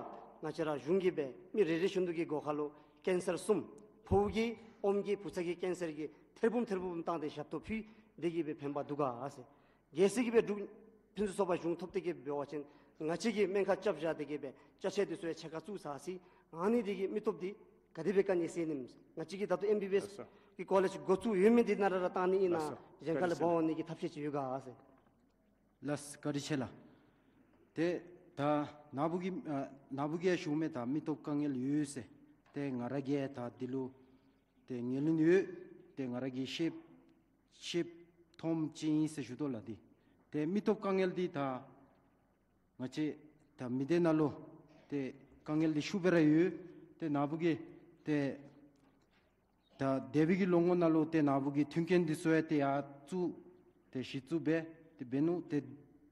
ང་བཅས་ར་གཞུང་གིས་སྦེ་མི་རེ་རེ་བཞིན་དུ་གི་སྒོ་ཁ་ལུ་ཀེན་སར་གསུམ། ཕོཝ་གི་ཨོམ་གྱི་བུ་ཚ་གི་ཀེན་སར་གྱི་ཐེར་འབུམ་ཐེར་འབུམ་བཏང་སྟེ་ཞབས་ཏོག་ཕུལ། འདི་གིས་སྦེ་ཕན་པ་འདུག་ག་ཟེར། གལ་སྲིད་ཀྱི་སྦེ་འབྲུག་ཕུན་སུམ་ཚོགས་པ་གཞུང་ཐོབ་སྟེ་གི་འབད་བ་ཅིན་ང་བཅས་ཀྱིས་སྨན་ཁང་རྐྱབ་བཞག་སྟེ་གི་སྦེ་ཅ་ཆས་འདི་ཚུ་ཡང་ཕྱེད་ཀ་བཙུགས་ཚར་ཅི། ཨ་ནི་འདི་གིས་མི་སྟོབས་འདི་ག་དེ་སྦེ་དཀའ་ངལ་སེལ་ནི་མས། ང་བཅས་ཀྱི་ད་ལྟོ་ཨེམ་བི་བི་ཨེསི་ལགས་སོ། གི་ཀོ་ལེཇ་འགོ་བཙུགས་ཡོད་མི་འདི་ནཱ་ར་ར་བཏང་ནི་ཨིན་ན། ལགས་སོ། གཞན་ཁ་ལས་འབག་འོང་ནི་གི་ཐབས་ཤེས་ཅིག་ཡོད་ག་ཟེར། ལགས་བཀའ་དྲིན་ཆེ་ལགས། ཏེ་ད་ནཱ་བུ་གིས་ཨ་ནཱ་བུ་གིས་ཞུ་མི་ད་མི་སྟོབས་དཀའ་ངལ་ཡོད་ཟེར། ཏེ་ང་ར་གིས་ད་འདི་ལུ་ཏེ་ངོས་ལེན་ཡོད། ཏེ་ང་ར་གིས་ཤེསཔ་ཤེསཔ་མཐོངམ་ཅིག་ཨིན་ཟེར་ཞུ་དོ་ལགས། འདི་ཏེ་མི་སྟོབས་དཀའ་ངལ་འདི་ད་ང་བཅས་ད་མི་སྡེ་ནང་ལུ་ཏེ་དཀའ་ངལ་འདི་ཤུགས་སྦེ་ར་ཡོད། ཏེ་ནཱ་བུ་གིས་ཏེ་ད་འདས་པའི་གི་ལོ་ངོ་ནང་ལུ་ཏེ་ནཱ་བུ་གིས་མཐུན་རྐྱེན་འདི་ཚུ་ཡང་ཏེ་ཡར་བཙུགས་ཏེ་གཞི་བཙུགས་འབད་དེ་འབད་ནུག། ཏེ་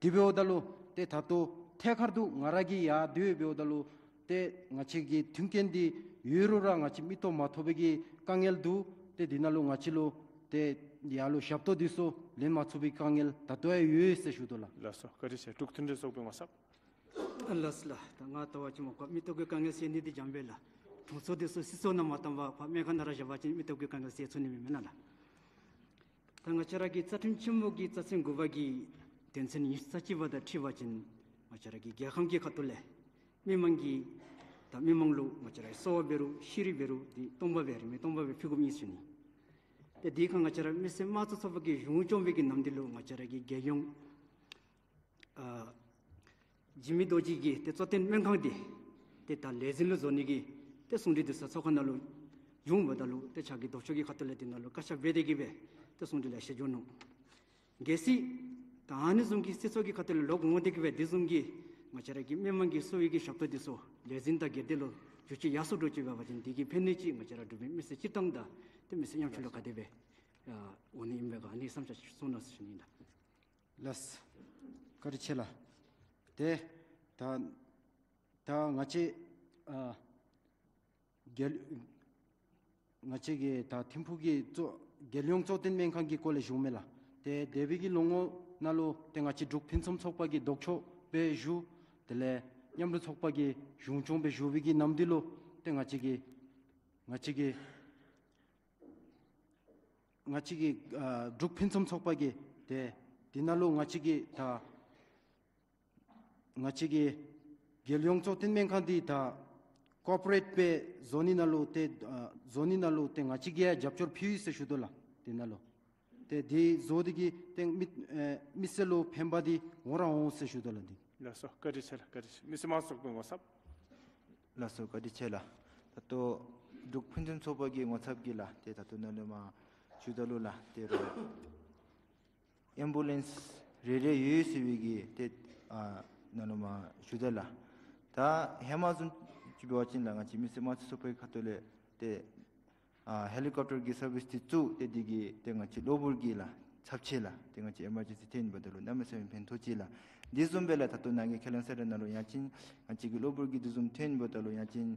དེ་འབདཝ་ད་ལུ་ཏེ་ད་ལྟོ་ཐད་ཀར་དུ་ང་ར་གིས་ཡར་སྡོད་འབདཝ་ད་ལུ་ ཏེ་ང་བཅས་ཀྱི་མཐུན་རྐྱེན་འདི་ཡོད་རུང་ར་ང་བཅས་མི་སྟོབས་མ་ཐོབ་པའི་གི་དཀའ་ངལ་འདུག། ཏེ་འདི་ནང་ལུ་ང་བཅས་ལུ་ཏེ་ཡར་ལུ་ཞབས་ཏོག་འདི་ཚུ་ལེན་མ་ཚུགས་པའི་དཀའ་ངལ་ད་ལྟོ་ཡང་ཡོད་ཟེར་ཞུ་དོ་ལགས། ལགས་སོ། བཀའ་དྲིན་ཆེ། འབྲུག་མཐུན་སྒྲིལ་ཚོགས་པའི་ངོ་ཚབ། ལགས་ལགས། ད་ང་ལྟ་བ་ཅིན་མ་གོ་མི་སྟོབས་ཀྱི་དཀའ་ངལ་སེལ་ནི་འདི་འཇམ་པས་ལགས། དྲུང་འཚོ་འདི་ཚུ་སྲིད་ཚོགས་ནང་མ་བཏང་བར་ཕར་སྨན་ཁང་ནང་ར་བཞག་པ་ཅིན་མི་སྟོབས་ཀྱི་དཀའ་ངལ་སེལ་ཚུགས་ནི་མེན་མེན་ན་ལགས། ད་ང་བཅས་ར་གི་རྩ་ཁྲིམས་ཆེན་མོ་གི་རྩ་ཚན་དགུ་པ་གི་དོན་ཚན་ཉི་ཤུ་རྩ་གཅིག་པ་དང་འཁྲིལ་བ་ཅིན་ང་བཅས་ར་གི་རྒྱལ་ཁམས་ཀྱི་ཁ་ཐུག་ལས་མི་མང་གི་ད་མི་མང་ལུ་ང་བཅས་ར་གསོལ་བ་འབད་རུང་ཤེས་རིག་འབད་རུང་འདི་སྟོང་པ་སྦེ་རིན་མེད་སྟོང་པ་སྦེ་ཕུལ་དགོཔ་ཨིན་ཟེར་ཞུ་ནི། ཏེ་འདི་ཁར་ང་བཅས་ར་མི་སེར་དམངས་གཙོ་ཚོགས་པ་གི་གཞུང་སྐྱོང་བའི་གི་ནམ་དུས་ལུ་ང་བཅས་ར་གི་རྒྱལ་ཡོངས་ཨ་འཇིགས་མེད་རྡོ་རྗེ་གི་ཏེ་གཙོ་བསྟེན་སྨན་ཁང་འདི་ཏེ་ད་ལས་འཛིན་ལུ་བཟོ་ནི་གི་ཏེ་གསུང་གྲོས་འདི་ཚུ་ཚོགས་ཁང་ནང་ལུ་བྱུང་འབདཝ་ད་ལུ་ཏེ་ཕྱག་གི་ལྡོག་ཕྱོགས་ཀྱི་ཁ་ཐུག་ལས་འདི་ནང་ལུ་བཀའ་ཤག་འབད་དེ་གིས་སྦེ་ཏེ་གསུང་གྲོས་ལེ་ཤ་བྱུང་ནུག། གལ་སྲིད་ད་ཨ་ནི་བཟུམ་གྱི་སྲིད་ཚོགས་ཀྱི་ཁ་ཐུག་ལས་ལོག་འོང་སྟེ་གིས་སྦེ་འདི་བཟུམ་གྱི་ང་བཅས་ར་གི་མི་མང་གི་གསོ་བའི་གི་ཞབས་ཏོག་འདི་ཚུ་ལས་འཛིན་དང་སྒེར་སྡེ་ལུ་བསྒྱུར་བཅོས་ཡར་སོང་འགྱོ་ཅི་འབད་བ་ཅིན་འདི་གིས་ཕན་ནི་ཅིག་ང་བཅས་ར་འབྲུག་མི་མི་སེར་སྤྱིར་བཏང་དང་ཏེ་མི་སེར་ཡང་ཆོས་ལུ་ག་དེ་སྦེ་ཨ་འོང་ནི་ཨིན་པས་ག། ཨ་ནི་བསམ་འཆར་གསུང་གནང་ཟེར་ཞུ་ནི་ཨིན་ལགས། ལགས། བཀའ་དྲིན་ཆེ་ལགས། ཏེ་ད་ད་ང་བཅས་ཨ་རྒྱལ་ང་བཅས་ཀྱི་ད་ཐིམ་ཕུག་གི་གཙོ་རྒྱལ་ཡོངས་གཙོ་བསྟེན་སྨན་ཁང་གི་སྐོར་ལས་ཞུཝ་མས་ལགས། ཏེ་འདས་པའི་གི་ལོ་ངོ་ནང་ལུ་ཏེ་ང་བཅས་འབྲུག་ཕུན་སུམ་ཚོགས་པ་གི་ལྡོག་ཕྱོགས་སྦེ་བཞུགས། དེ་ལས་མཉམ་རུབ་ཚོགས་པ་གི་གཞུང་སྐྱོང་སྦེ་བཞུགས་པའི་གི་ནམ་དུས་ལུ་ཏེ་ང་བཅས་ཀྱི་ང་བཅས་ཀྱི་ང་བཅས་ཀྱི་ཨ་འབྲུག་ཕུན་སུམ་ཚོགས་པ་གི་ཏེ་འདི་ནང་ལུ་ང་བཅས་ཀྱི་ད་ང་བཅས་ཀྱི་རྒྱལ་ཡོངས་གཙོ་བསྟེན་སྨན་ཁང་འདི་ད་ཀོར་པོ་རེཊ་སྦེ་བཟོ་ནི་ནང་ལུ་ཏེ་ཨ་བཟོ་ནི་ནང་ལུ་ཏེ་ང་བཅས་ཀྱིས་ཡང་རྒྱབ་སྐྱོར་ཕུལ་ཡི་ཟེར་ཞུ་དོ་ལགས། འདི་ནང་ལུ་ཏེ་འདི་བཟོ་སྟེ་གིས་ཏེ་མི་ཨེ་མི་སེར་ལུ་ཕན་པ་འདི་འོང་ར་འོང་ཟེར་ཞུ་དོ་ལགས། འདི། ལགས་སོ། བཀའ་དྲིན་ཆེ་ལགས། བཀའ་དྲིན་ཆེ། མི་སེར་དམངས་གཙོ་ཚོགས་པའི་ངོ་ཚབ། ལགས་སོ། བཀའ་དྲིན་ཆེ་ལགས། ད་ལྟོ་འབྲུག་ཕུན་སུམ་ཚོགས་པ་གི་ངོ་ཚབ་ཀྱིས་ལགས་ཏེ་ད་ལྟོ་ནཱ་ལུ་མར་ཞུ་ད་ལུ་ལགས་ཏེ་རོགས་ཨེམ་བུ་ལེནསི་རེ་རེ་ཡོད་ཟེར་བའི་གི་ཏེ་ཨ་ནཱ་ལུ་མར་ཞུ་ད་ལགས། ད་ཧེ་མ་བཟུམ་ཅིག་འབད་བ་ཅིན་ལགས་ང་བཅས་མི་སེར་དམངས་གཙོ་ཚོགས་པའི་ཁ་ཐུག་ལས་ཏེ་ཨ་ཧེ་ལི་ཀོབ་ཊར་གྱི་སར་བིསི་འདི་བཙུགས་ཏེ་འདི་གིས་ཏེ་ང་བཅས་གློ་བུར་གྱི་ལགས་ཚབས་ཆེ་ལགས་ཏེ་ང་བཅས་ཨེ་མར་ཇེན་སི་ཐོན་འབདཝ་ད་ལུ་གནམ་མེད་ས་མེད་ཕན་ཐོགས་ཅི་ལགས། འདི་བཟུམ་སྦེ་ལགས་ད་ལྟོ་ནཱ་གི་ཁས་ལེན་ས་ར་ནང་ལུ་ཡང་ཅིན་ང་བཅས་ཀྱི་གློ་བུར་གྱི་འདི་བཟུམ་ཐོན་འབདཝ་ད་ལུ་ཡང་ཅིན་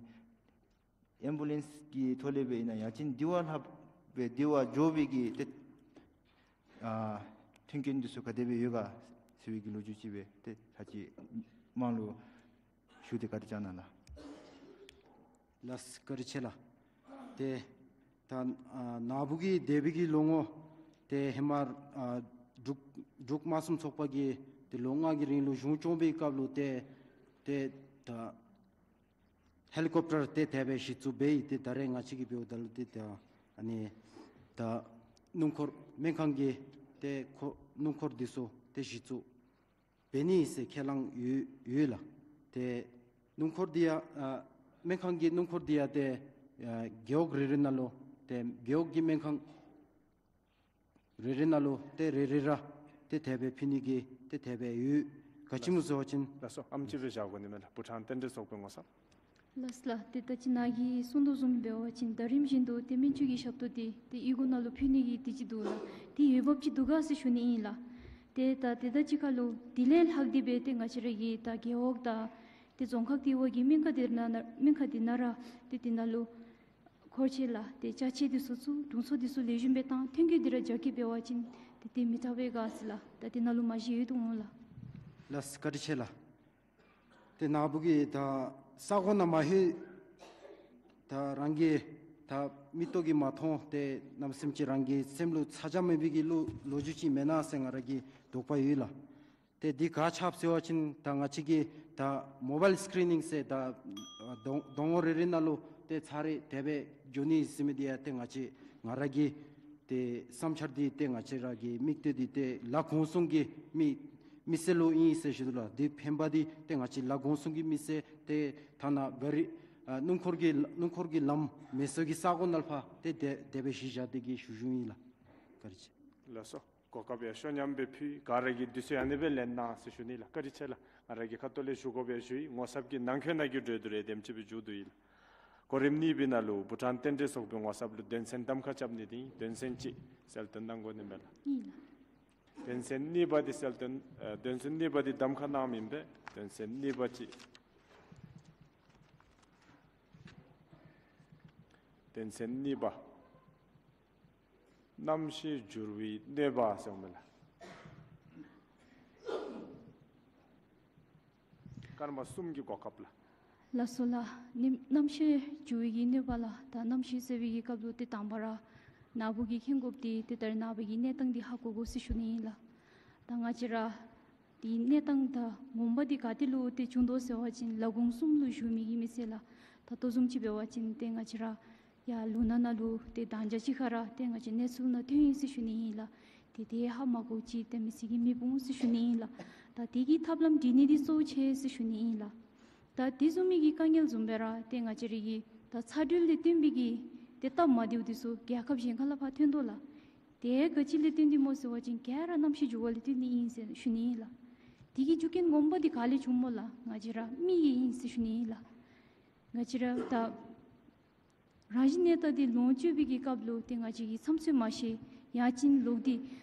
ཨེམ་བུ་ལེནསི་གི་ཐོག་ལས་སྦེ་ཨིན་ན་ཡང་ཅིན་འདི་བ་ལྷག་སྦེ་འདི་བ་མགྱོགས་པའི་གི་ཏེ་ཨ་མཐུན་རྐྱེན་འདི་ཚུ་ག་དེ་སྦེ་ཡོད་ག་ཟེར་བའི་གི་ལོ་རྒྱུས་ཅིག་སྦེ་ཏེ་ད་ཅི་དམངས་ལུ་ཞུ་སྟེ་བཀའ་དྲིན་བསྐྱང་གནང་ལགས། ལགས་བཀའ་དྲིན་ཆེ་ལགས། ཏེ་ད་ཨ་ནཱ་བུ་གིས་འདས་པའི་གི་ལོ་ངོ་ཏེ་ཧེ་མ་ཨ་འབྲུག་འབྲུག་དམངས་གཙོ་ཚོགས་པ་གིས་ཏེ་ལོ་ལྔ་གི་རིང་ལུ་གཞུང་སྐྱོང་བའི་སྐབས་ལུ་ཏེ་ཏེ་ད་ཧེ་ལི་ཀོབ་ཊར་ཏེ་དེ་སྦེ་གཞི་བཙུགས་འབད་ཡི། ཏེ་ད་རེས་ང་བཅས་ཀྱིས་འབདཝ་ད་ལུ་ཏེ་ད་ཨ་ནི་ད་སྣུམ་འཁོར་སྨན་ཁང་གི་ཏེ་འཁོར་སྣུམ་འཁོར་འདི་ཚུ་ཏེ་གཞི་བཙུགས་འབད་ནི་ཟེར་ཁས་བླངས་ཡོད་ཡོད་ལགས། ཏེ་སྣུམ་འཁོར་འདི་ཡང་ཨ་སྨན་ཁང་གི་སྣུམ་འཁོར་འདི་ཡང་ཏེ་ཨ་རྒེད་འོག་རེ་རེ་ནང་ལུ་ཏེ་རྒེད་འོག་གི་སྨན་ཁང་རེ་རེ་ནང་ལུ་ཏེ་རེ་རེ་ར་ཏེ་དེ་སྦེ་ཕུལ་ནི་གི་ཏེ་དེ་སྦེ་ཡོད། ག་ཅི་སྨོ་ཟེར་བ་ཅིན། ལགས་སོ། ཨམ་ཅིག་སྦེ་བཞག་དགོ་ནི་མས་ལགས། བྷུ་ཊཱན་རྟེན་འབྲེལ་ཚོགས་པའི་ངོ་ཚབ། ལགས་ལགས། ཏེ་ད་ཅི་ནཱ་གིས་གསུངས་དོ་བཟུམ་འབད་བ་ཅིན་ད་རིམ་བཞིན་དུ་ཏེ་སྨན་བཅོས་ཀྱི་ཞབས་ཏོག་འདི་ཏེ་གཡུས་སྒོ་ནང་ལུ་ཕུལ་ནི་གི་འདི་ཅིག་འདུག་ལགས། ཏེ་འོས་འབབ་ཅིག་འདུག་ག་ཟེར་ཞུ་ནི་ཨིན་ལགས། ཏེ་ད་ཏེ་ད་ཅི་ཁ་ལུ་དེ་ལས་ལྷག་སྟེ་སྦེ་ཏེ་ང་བཅས་ར་གི་ད་རྒེད་འོག་དང་ཏེ་རྫོང་ཁག་དེ་བ་གི་སྨན་ཁང་དེ་ནང་ན་སྨན་ཁང་དེ་ནང་ར་ཏེ་དེ་ནང་ལུ་འཁོར་ཆས་ལགས་ཏེ་ཅ་ཆས་འདི་ཚུ་བཙུགས། དྲུང་འཚོ་འདི་ཚུ་ལེགས་ཤོམ་སྦེ་བཏང་། མཐུན་རྐྱེན་འདི་ར་རྒྱ་སྐྱེད་འབད་བ་ཅིན་ཏེ་དེ་མི་ཐབས་པས་ག་ཟེར་ལགས། ད་དེ་ནང་ལུ་མ་གཞི་ཡོད་དོ་འོང་ལགས། ལགས་བཀའ་དྲིན་ཆེ་ལགས། ཏེ་ནཱ་བུ་གིས་ད་ས་གོ་ནང་མ་ལྷོད། ད་རང་གིས་ད་མིག་ཏོ་གིས་མ་མཐོང་། ཏེ་གནམ་མེད་ས་མེད་ཅིག་རང་གི་སེམས་ལུ་ཚ་གྱང་མེད་པའི་གི་ལོ་ལོ་རྒྱུས་ཅིག་མེན་ན་ཟེར་ང་ར་གི་དོགས་པ་ཡོད་ལགས། ཏེ་འདི་ག་ཅི་འབད་ཟེར་བ་ཅིན་ད་ང་བཅས་ཀྱིས་ད་མོ་བཱའིལ་སི་ཀི་རི་ནིང་ཟེར་ད་གདོང་གདོང་ངོ་རེ་རེ་ནང་ལུ་ཏེ་ཚར་རེ་དེ་སྦེ་འགྱོ་ནི་ཟེར་མི་འདི་ཡང་ཏེ་ང་བཅས་ང་ར་གི་ཏེ་བསམ་འཆར་འདི་ཏེ་ང་བཅས་ར་གི་དམིགས་གཏད་འདི་ཏེ་ལ་གོང་སུན་གྱི་མི་མི་སེར་ལུ་ཨིན་ཟེར་ཞུ་དོ་ལགས། འདི་ཕན་པ་འདི་ཏེ་ང་བཅས་ལ་གོང་སུན་གྱི་མི་སེར་ཏེ་ཐ་ན་ག་རི་ཨ་སྣུམ་འཁོར་གྱི་སྣུམ་འཁོར་གྱི་ལམ་མེད་ས་གི་ས་གོ་ནང་ལུ་ཕར་ཏེ་དེ་དེ་སྦེ་གཞི་བཞག་སྟེ་གིས་ཞུ་ཞུཝ་ཨིན་ལགས། བཀའ་དྲིན་ཆེ། ལགས་སོ། གོ་སྐབས་ཡང་ཤོ་ཉམས་སྦེ་ཕུལ། ག་ར་གིས་དུས་ཚོད་ཨ་ནི་སྦེ་ལེན་གནང་ཟེར་ཞུ་ནི་ལགས། བཀའ་དྲིན་ཆེ་ལགས། ང་ར་གི་ཁ་ཐུག་ལས་ཞུ་དགོཔ་ཡང་ཞུ་ཡི། ངོ་ཚབ་ཀྱིས་ནང་འཁོད་ནང་གི་གྲོས་བསྡུར་ཡང་དེམ་ཅིག་སྦེ་མཇུག་བསྡུ་ཡི་ལགས། གོ་རིམ་གཉིས་པའི་ནང་ལུ་བྷུ་ཊཱན་རྟེན་འབྲེལ་ཚོགས་པའི་ངོ་ཚབ་ལུ་དོན་ཚན་གདམ་ཁ་རྐྱབ་ནི་འདི་དོན་ཚན་གཅིག་གསལ་སྟོན་གནང་དགོ་ནི་མས་ལགས། ཨིན་ལགས། དོན་ཚན་གཉིས་པ་འདི་གསལ་སྟོན་ཨེ་དོན་ཚན་གཉིས་པ་འདི་གདམ་ཁ་གནངམ་ཨིན་པས། དོན་ཚན་གཉིས་པ་ཅིག་ དོན་ཚན་གཉིས་པ། རྣམ་ཤེས་འགྱུར་བའི་གནོད་པ་ཟེར་མི་ལགས། སྐར་མ་གསུམ་གྱི་གོ་སྐབས་ལགས། ལགས་སོ་ལགས། ནི་རྣམ་ཤེས་འགྱུར་བའི་གི་གནོད་པ་ལགས། ད་རྣམ་ཤེས་ཟེར་བའི་གི་སྐབས་ལུ་ཏེ་དང་པ་ར་ནཱ་བུ་གིས་མཁྱེན་དགོཔ་འདི་ཏེ་ད་རེས་ནངས་པ་གི་གནས་སྟངས་འདི་ཧ་གོ་དགོ་ཟེར་ཞུ་ནི་ཨིན་ལགས། ད་ང་བཅས་ར་ཏེ་གནས་སྟངས་ད་ངོ་མ་འདི་ག་ཏེ་ལུ་ཏེ་བྱུང་དོ་ཟེར་བ་ཅིན་ལ་དགུང་གསུམ་ལུ་བཞུགས་མི་གི་མི་སེར་ལགས། ད་ལྟོ་བཟུམ་ཅིག་འབད་བ་ཅིན་ཏེ་ང་བཅས་ར་ཡར་ལུང་ནག་ནང་ལུ་ཏེ་མདང་ཞག་ཅིག་ཁར་ར་ཏེ་ང་བཅས་གནས་ཚུལ་ནང་ཐོན་ཡི་ཟེར་ཞུ་ནི་ཨིན་ལགས། ཏེ་དེ་ཧ་མ་གོ་ཅི་ཏེ་མི་སེར་གྱིས་མི་འབོང་ཟེར་ཞུ་ནི་ཨིན་ལགས། ད་དེ་གི་ཐབས་ལམ་སྒྲིག་ནི་འདི་གཙོ་ཆེ་ཟེར་ཞུ་ནི་ཨིན་ལགས། ད་དེ་བཟུམ་མའི་གི་དཀའ་ངལ་བཟུམ་སྦེ་ར་ཏེ་ང་བཅས་ར་གི་ད་ཚ་དྲོད་ལས་བརྟེན་པའི་གི་ཏེ་སྟབས་མ་བདེཝ་འདི་ཚུ་རྒྱལ་ཁབ་གཞན་ཁ་ལས་ཕར་ཐོན་དོ་ལགས། དེ་ག་ཅི་ལས་བརྟེན་ཏེ་སྨོ་ཟེར་བ་ཅིན་ག་ར་རྣམ་ཤེས་འགྱུར་བ་ལས་བརྟེན་ཏེ་ཨིན་ཟེར་ཞུ་ནི་ཨིན་ལགས། དེ་གི་རྒྱུ་རྐྱེན་ངོ་མ་འདི་ག་ལས་བྱུངམ་སྨོ་ལགས། ང་བཅས་ར་མི་གིས་ཨིན་ཟེར་ཞུ་ནི་ཨིན་ལགས། ང་བཅས་ར་ད་རང་བཞིན་གནས་སྟངས་འདི་ལོངས་སྤྱོད་པའི་གི་སྐབས་ལུ་ཏེ་ང་བཅས་ཀྱིས་ཚམ་ཚོད་མ་ཤེས། ཡང་ཅིན་ལོག་སྟེ་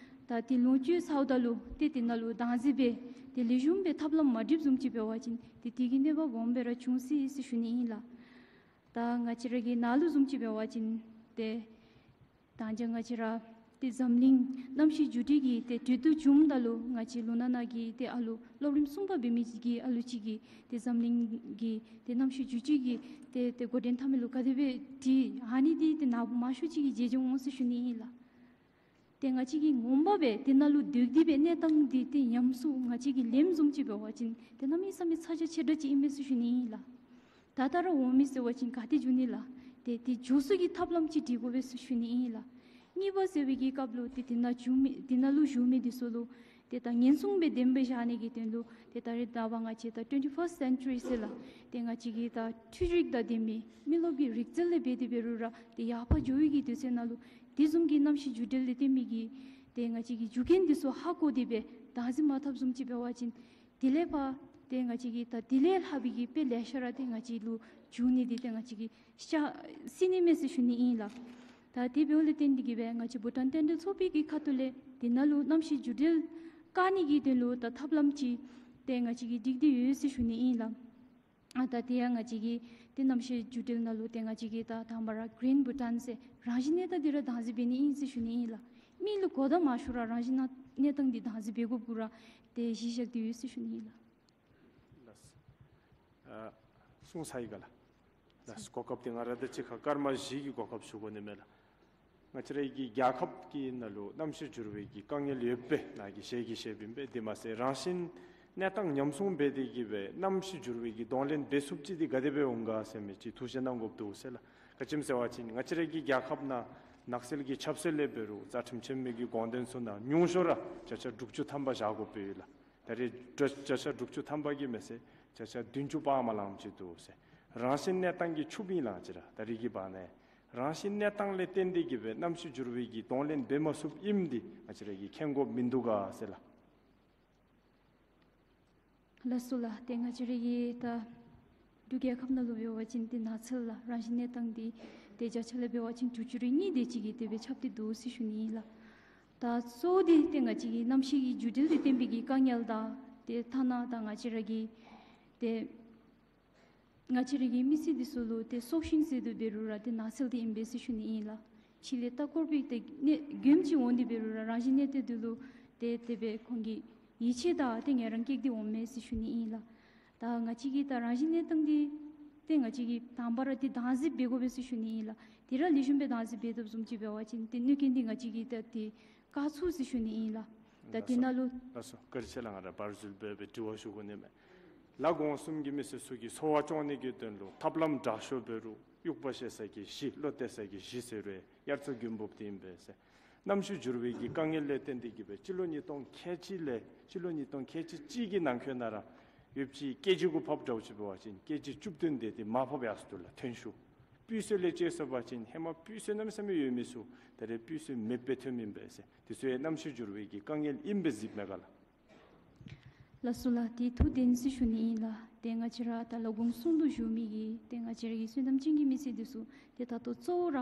ད་ཏེ་ལོངས་སྤྱོད་ཚརཝ་ད་ལུ་ཏེ་དེ་ནང་ལུ་བདག་འཛིན་འབད་དེ་ལེགས་ཤོམ་སྦེ་ཐབས་ལམ་མ་སྒྲིགཔ་བཟུམ་ཅིག་འབད་བ་ཅིན་ཏེ་དེ་གི་གནོད་པ་སྦོམ་སྦེ་ར་བྱུང་སྲིད་ཟེར་ཞུ་ནི་ཨིན་ལགས། ད་ང་བཅས་ར་གི་ནཱ་ལུ་བཟུམ་ཅིག་འབད་བ་ཅིན་ཏེ་མདང་ཞག་ང་བཅས་ར་ཏེ་འཛམ་གླིང་གནམ་གཤིས་འགྱུར་འགྲོས་ཀྱི་ཏེ་གྲོས་བསྡུར་བྱུངམ་ད་ལུ་ང་བཅས་ལུང་ནག་ནང་གི་ཏེ་ཨ་ལུ་སློབ་རིམ་གསུམ་པ་འབད་མི་ཅིག་གིས་ཨ་ལུ་ཅིག་གིས་ཏེ་འཛམ་གླིང་གི་ཏེ་གནམ་གཤིས་འགྱུར་འགྲོས་ཀྱི་ཏེ་ཏེ་འགོ་འདྲེན་འཐབ་མི་ལུ་ག་དེ་སྦེ་འདྲིས་ཨ་ནི་འདི་ཏེ་ནཱ་བུ་མང་ཤོས་ཅིག་གིས་མཇལ་མཇལཝ་འོང་ཟེར་ཞུ་ནི་ཨིན་ལགས། ཏེ་ང་བཅས་ཀྱིས་ངོ་མ་སྦེ་དེ་ནང་ལུ་སྡོད་དེ་སྦེ་གནས་སྟངས་འདི་ཏེ་ཉམས་སུ་ང་བཅས་ཀྱིས་ལེནམ་བཟུམ་ཅིག་འབད་བ་ཅིན་ཏེ་གནམ་མེད་ས་མེད་ཚ་གྱང་ཆེ་དྲགས་ཅིག་ཨིན་མས་ཟེར་ཞུ་ནི་ཨིན་ལགས། ད་ལྟོ་ར་འོང་མི་ཟེར་བ་ཅིན་ག་ཏེ་འགྱོ་ནི་ལགས། ཏེ་ཏེ་འགྱོ་ས་གི་ཐབས་ལམ་ཅིག་སྒྲིག་དགོ་པས་ཟེར་ཞུ་ནི་ཨིན་ལགས། གཉིས་པ་ཟེར་བའི་གི་སྐབས་ལུ་ཏེ་དེ་ནང་བཞུགས་མི་དེ་ནང་ལུ་བཞུགས་མི་འདི་ཚུ་ལུ་ཏེ་ད་ཉེན་སྲུང་སྦེ་ལྡནམ་སྦེ་བཞག་ནི་གི་དོན་ལུ་ཏེ་ད་རེས་ནངས་པ་ང་བཅས་ད་ཊུ་ཝེན་ཊི་ཕརསཊ་སེན་ཅུ་རི་ཟེར་ལགས། ཏེ་ང་བཅས་ཀྱི་ད་འཕྲུལ་རིག་དང་ལྡན་མི་མི་རློབས་ཀྱི་རིག་རྩལ་ལས་འབད་དེ་འབད་རུང་ར་ཏེ་ཡར་ཕར་འགྱོ་བའི་གི་དུས་ཚོད་ནང་ལུ་དེ་བཟུམ་གྱི་གནམ་གཤིས་འགྱུར་འགྲོས་ལས་བརྟེན་མི་གི་ཏེ་ང་བཅས་ཀྱིས་རྒྱུ་རྐྱེན་འདི་ཚུ་ཧ་གོ་སྟེ་སྦེ་བདག་འཛིན་མ་འཐབ་བཟུམ་ཅིག་འབད་བ་ཅིན་དེ་ལས་ཕར་ཏེ་ང་བཅས་ཀྱིས་ད་དེ་ལས་ལྷག་པའི་གི་དཔེ་ལེ་ཤ་ར་ཏེ་ང་བཅས་ལུ་འབྱུང་ནི་འདི་ཏེ་ང་བཅས་ཀྱིས་ཤ་སྲིད་ནི་མས་ཟེར་ཞུ་ནི་ཨིན་ལགས། ད་དེ་འབདཝ་ལས་བརྟེན་ཏེ་གིས་སྦེ་ང་བཅས་བྷུ་ཊཱན་རྟེན་འབྲེལ་ཚོགས་པའི་གི་ཁ་ཐུག་ལས་དེ་ནང་ལུ་གནམ་གཤིས་འགྱུར་འགྲོས་བཀག་ནི་གི་དོན་ལུ་ད་ཐབས་ལམ་ཅིག་ཏེ་ང་བཅས་ཀྱིས་སྒྲིག་སྟེ་ཡོད་ཟེར་ཞུ་ནི་ཨིན་ལགས། ཨ་ད་དེ་ཡང་ང་བཅས་ཀྱིས་ཏེ་གནམ་གཤིས་འགྱུར་འགྲོས་ནང་ལུ་ཏེ་ང་བཅས་ཀྱིས་ད་དང་པ་ར་གི་རིན་བྷུ་ཊཱན་ཟེར་རང་བཞིན་གནས་སྟངས་འདི་ར་བདག་འཛིན་འབད་ནི་ཨིན་ཟེར་ཞུ་ནི་ཨིན་ལགས། མི་ལུ་གོ་བརྡ་མ་ཞུ་ར་རང་བཞིན་གནས་སྟངས་འདི་བདག་འཛིན་འབད་དགོཔ་གུ་ར་ཏེ་གཞི་བཞག་སྟེ་ཡོད་ཟེར་ཞུ་ནི་ཨིན་ལགས། ལགས། ཨ་གསུངས་ཚར་ཡི་ག་ལགས། ལགས། གོ་སྐབས་འདི་ང་ར་དང་གཅིག་ཁར་སྐར་མ་བཞི་གི་གོ་སྐབས་ཞུ་དགོ་ནི་མས་ལགས། ང་བཅས་རའི་གི་རྒྱལ་ཁབ་ཀྱི་ནང་ལུ་གནམ་གཤིས་འགྱུར་བའི་གི་དཀའ་ངལ་ཡོདཔ་སྦེ་ནཱ་གིས་ཞལ་གྱིས་བཞེསཔ་ཨིན་པས། དེ་མ་ཚད་རང་བཞིན་གནས་སྟངས་ཉམས་སྲུང་འབད་དེ་གིས་སྦེ་གནམ་གཤིས་འགྱུར་བའི་གི་གདོང་ལེན་འབད་ཚུགསཔ་ཅིག་འདི་ག་དེ་སྦེ་འོང་ག་ཟེར་མི་ཅིག་ཐུགས་བཞེད་གནང་དགོཔ་འདུག་ཟེར་ལགས། ག་ཅི་སྨོ་ཟེར་བ་ཅིན་ང་བཅས་རའི་གི་རྒྱལ་ཁབ་ནང་ནགས་ཚལ་གྱི་ཆབ་སྲིད་ལས་འབད་རུང་རྩ་ཁྲིམས་ཆེན་མོའི་གི་དགོངས་དོན་ཚུ་ནང་ཉུང་ཤོས་ར་བརྒྱ་ཆ་དྲུག་ཅུ་ཐམ་པ་བཞག་དགོཔ་ཡོད་ལགས། ད་རེས་བརྒྱ་ཆ་དྲུག་ཅུ་ཐམ་པ་གིས་མེན་ཟེར་བརྒྱ་ཆ་བདུན་ཅུ་པ་མ་ལངམ་ཅིག་འདུག་ཟེར། རང་བཞིན་གནས་སྟངས་ཀྱིས་ཕྱུགཔ་ཨིན་ལགས། ང་བཅས་ར་ད་རེས་ཀྱི་བར་ན་རང་བཞིན་གནས་སྟངས་ལས་བརྟེན་ཏེ་གིས་སྦེ་གནམ་གཤིས་འགྱུར་བའི་གི་གདོང་ལེན་འབད་མ་ཚུགསཔ་ཨིནམ་འདི་ང་བཅས་ར་གིས་མཁྱེན་དགོཔ་མིན་འདུག་ག་ཟེར་ལགས། ལགས་སོ་ལགས། ཏེ་ང་བཅས་ར་གི་ད་འབྲུག་རྒྱལ་ཁབ་ནང་ལུ་འབད་བ་ཅིན་ཏེ་ནགས་ཚལ་ལགས་རང་བཞིན་གནས་སྟངས་འདི་ཏེ་བརྒྱ་ཆ་ལས་འབད་བ་ཅིན་དྲུག་ཅུ་རེ་གཉིས་དེ་ཅིག་གིས་དེ་སྦེ་ཁྱབ་སྟེ་འདུག་ཟེར་ཞུ་ནི་ཨིན་ལགས། ད་གཙོ་བོ་འདི་ཏེ་ང་བཅས་ཀྱི་གནམ་གཤིས་ཀྱི་འགྱུར་འགྲོས་ལས་བརྟེན་པའི་གི་དཀའ་ངལ་དང་ཏེ་ཐ་ན་ད་ང་བཅས་ར་གི་ཏེ་ང་བཅས་ར་གི་མི་ཚེ་འདི་ཚུ་ལུ་ཏེ་སྲོག་ཤིང་ཟེར་དོ་འབད་རུང་ར་ཏེ་ནགས་ཚལ་འདི་ཨིན་པས་ཟེར་ཞུ་ནི་ཨིན་ལགས། ཕྱི་ལས་ལྟ་སྐོར་པའི་ཏེ་གནས་མགྱོནམ་ཅིག་འོང་སྟེ་འབད་རུང་ར་རང་བཞིན་གནས་སྟངས་འདི་ལུ་ཏེ་དེ་སྦེ་ཁོང་གིས་ཡིད་ཆེས་དང་ཏེ་ངལ་རངས་བསྐྱེད་དེ་འོང་མས་ཟེར་ཞུ་ནི་ཨིན་ལགས། ད་ང་བཅས་ཀྱིས་ད་རང་བཞིན་གནས་སྟངས་འདི་ཏེ་ང་བཅས་ཀྱིས་དང་པ་ར་ཏེ་བདག་འཛིན་འབད་དགོ་པས་ཟེར་ཞུ་ནི་ཨིན་ལགས། དེ་ར་ལེགས་ཤོམ་སྦེ་བདག་འཛིན་འབད་དོ་བཟུམ་ཅིག་འབད་བ་ཅིན་ཏེ་གནོད་རྐྱེན་འདི་ང་བཅས་ཀྱིས་ད་ཏེ་བཀག་ཚུགས་ཟེར་ཞུ་ནི་ཨིན་ལགས། ད་དེ་ནང་ལུ། ལགས་སོ། བཀའ་དྲིན་ཆེ་ལགས། ང་ར་བར་འཛུལ་འབད་སྦེ་དྲི་བ་ཞུ་དགོ་ནི་མས། ལ་དགོངས་གསུམ་གྱི་མི་སེར་ཚུ་གི་འཚོ་བ་སྐྱོང་ནི་གི་དོན་ལུ་ཐབས་ལམ་དྲག་ཤོས་འབད་རུང་དབྱུག་པ་བཞེས་ས་གི་གཞི་བློ་གཏད་ས་གི་གཞི་ཟེར་རུང་དབྱར་རྩྭ་དགུན་འབུབ་འདི་ཨིན་པས་ཟེར། གནམ་གཤིས་འགྱུར་བའི་གི་དཀའ་ངལ་ལས་བརྟེན་ཏེ་གིས་སྦེ་སྤྱི་ལོ་ཉིས་སྟོང་ཁལ་གཅིག་ལས་སྤྱི་ལོ་ཉིས་སྟོང་ཁལ་གཅིག་གཅིག་གི་ནང་འཁོད་ནང་ར་ཡོདཔ་ཅིག་ཀེ་ཇི་གུ་ཕབ་འདྲཝ་ཅིག་འབད་བ་ཅིན་ཀེ་ཇི་བཅུ་བདུན་དེ་ཏེ་མར་ཕབ་ཡར་སོང་འདུག་ལགས། ཐོན་ཤུགས་སྤུས་ཚད་ལས་དཔྱད་ཟེར་བ་ཅིན་ཧེ་མ་སྤུས་ཚད་གནམ་མེད་ས་མེད་ཡོད་མི་ཚུ་ད་རེས་སྤུས་ཚད་མེདཔ་སྦེ་ཐོནམ་ཨིན་པས་ཟེར། དེ་ཚུ་ཡང་གནམ་གཤིས་འགྱུར་བའི་གི་དཀའ་ངལ་ཨིན་པས་གཟིགསཔ་མས་ག་ལགས། ལགས་སོ་ལགས། ཏེ་ཐུགས་བདེན་ཟེར་ཞུ་ནི་ཨིན་ལགས། ཏེ་ང་བཅས་ར་ད་ལ་དགོངས་གསུམ་དུ་བཞུགས་མི་གི་ཏེ་ང་བཅས་ར་གི་བསོད་ནམས་ཅན་གྱི་མི་སེར་འདི་ཚུ་ཏེ་ད་ལྟོ་གཙོ་བོ་ར་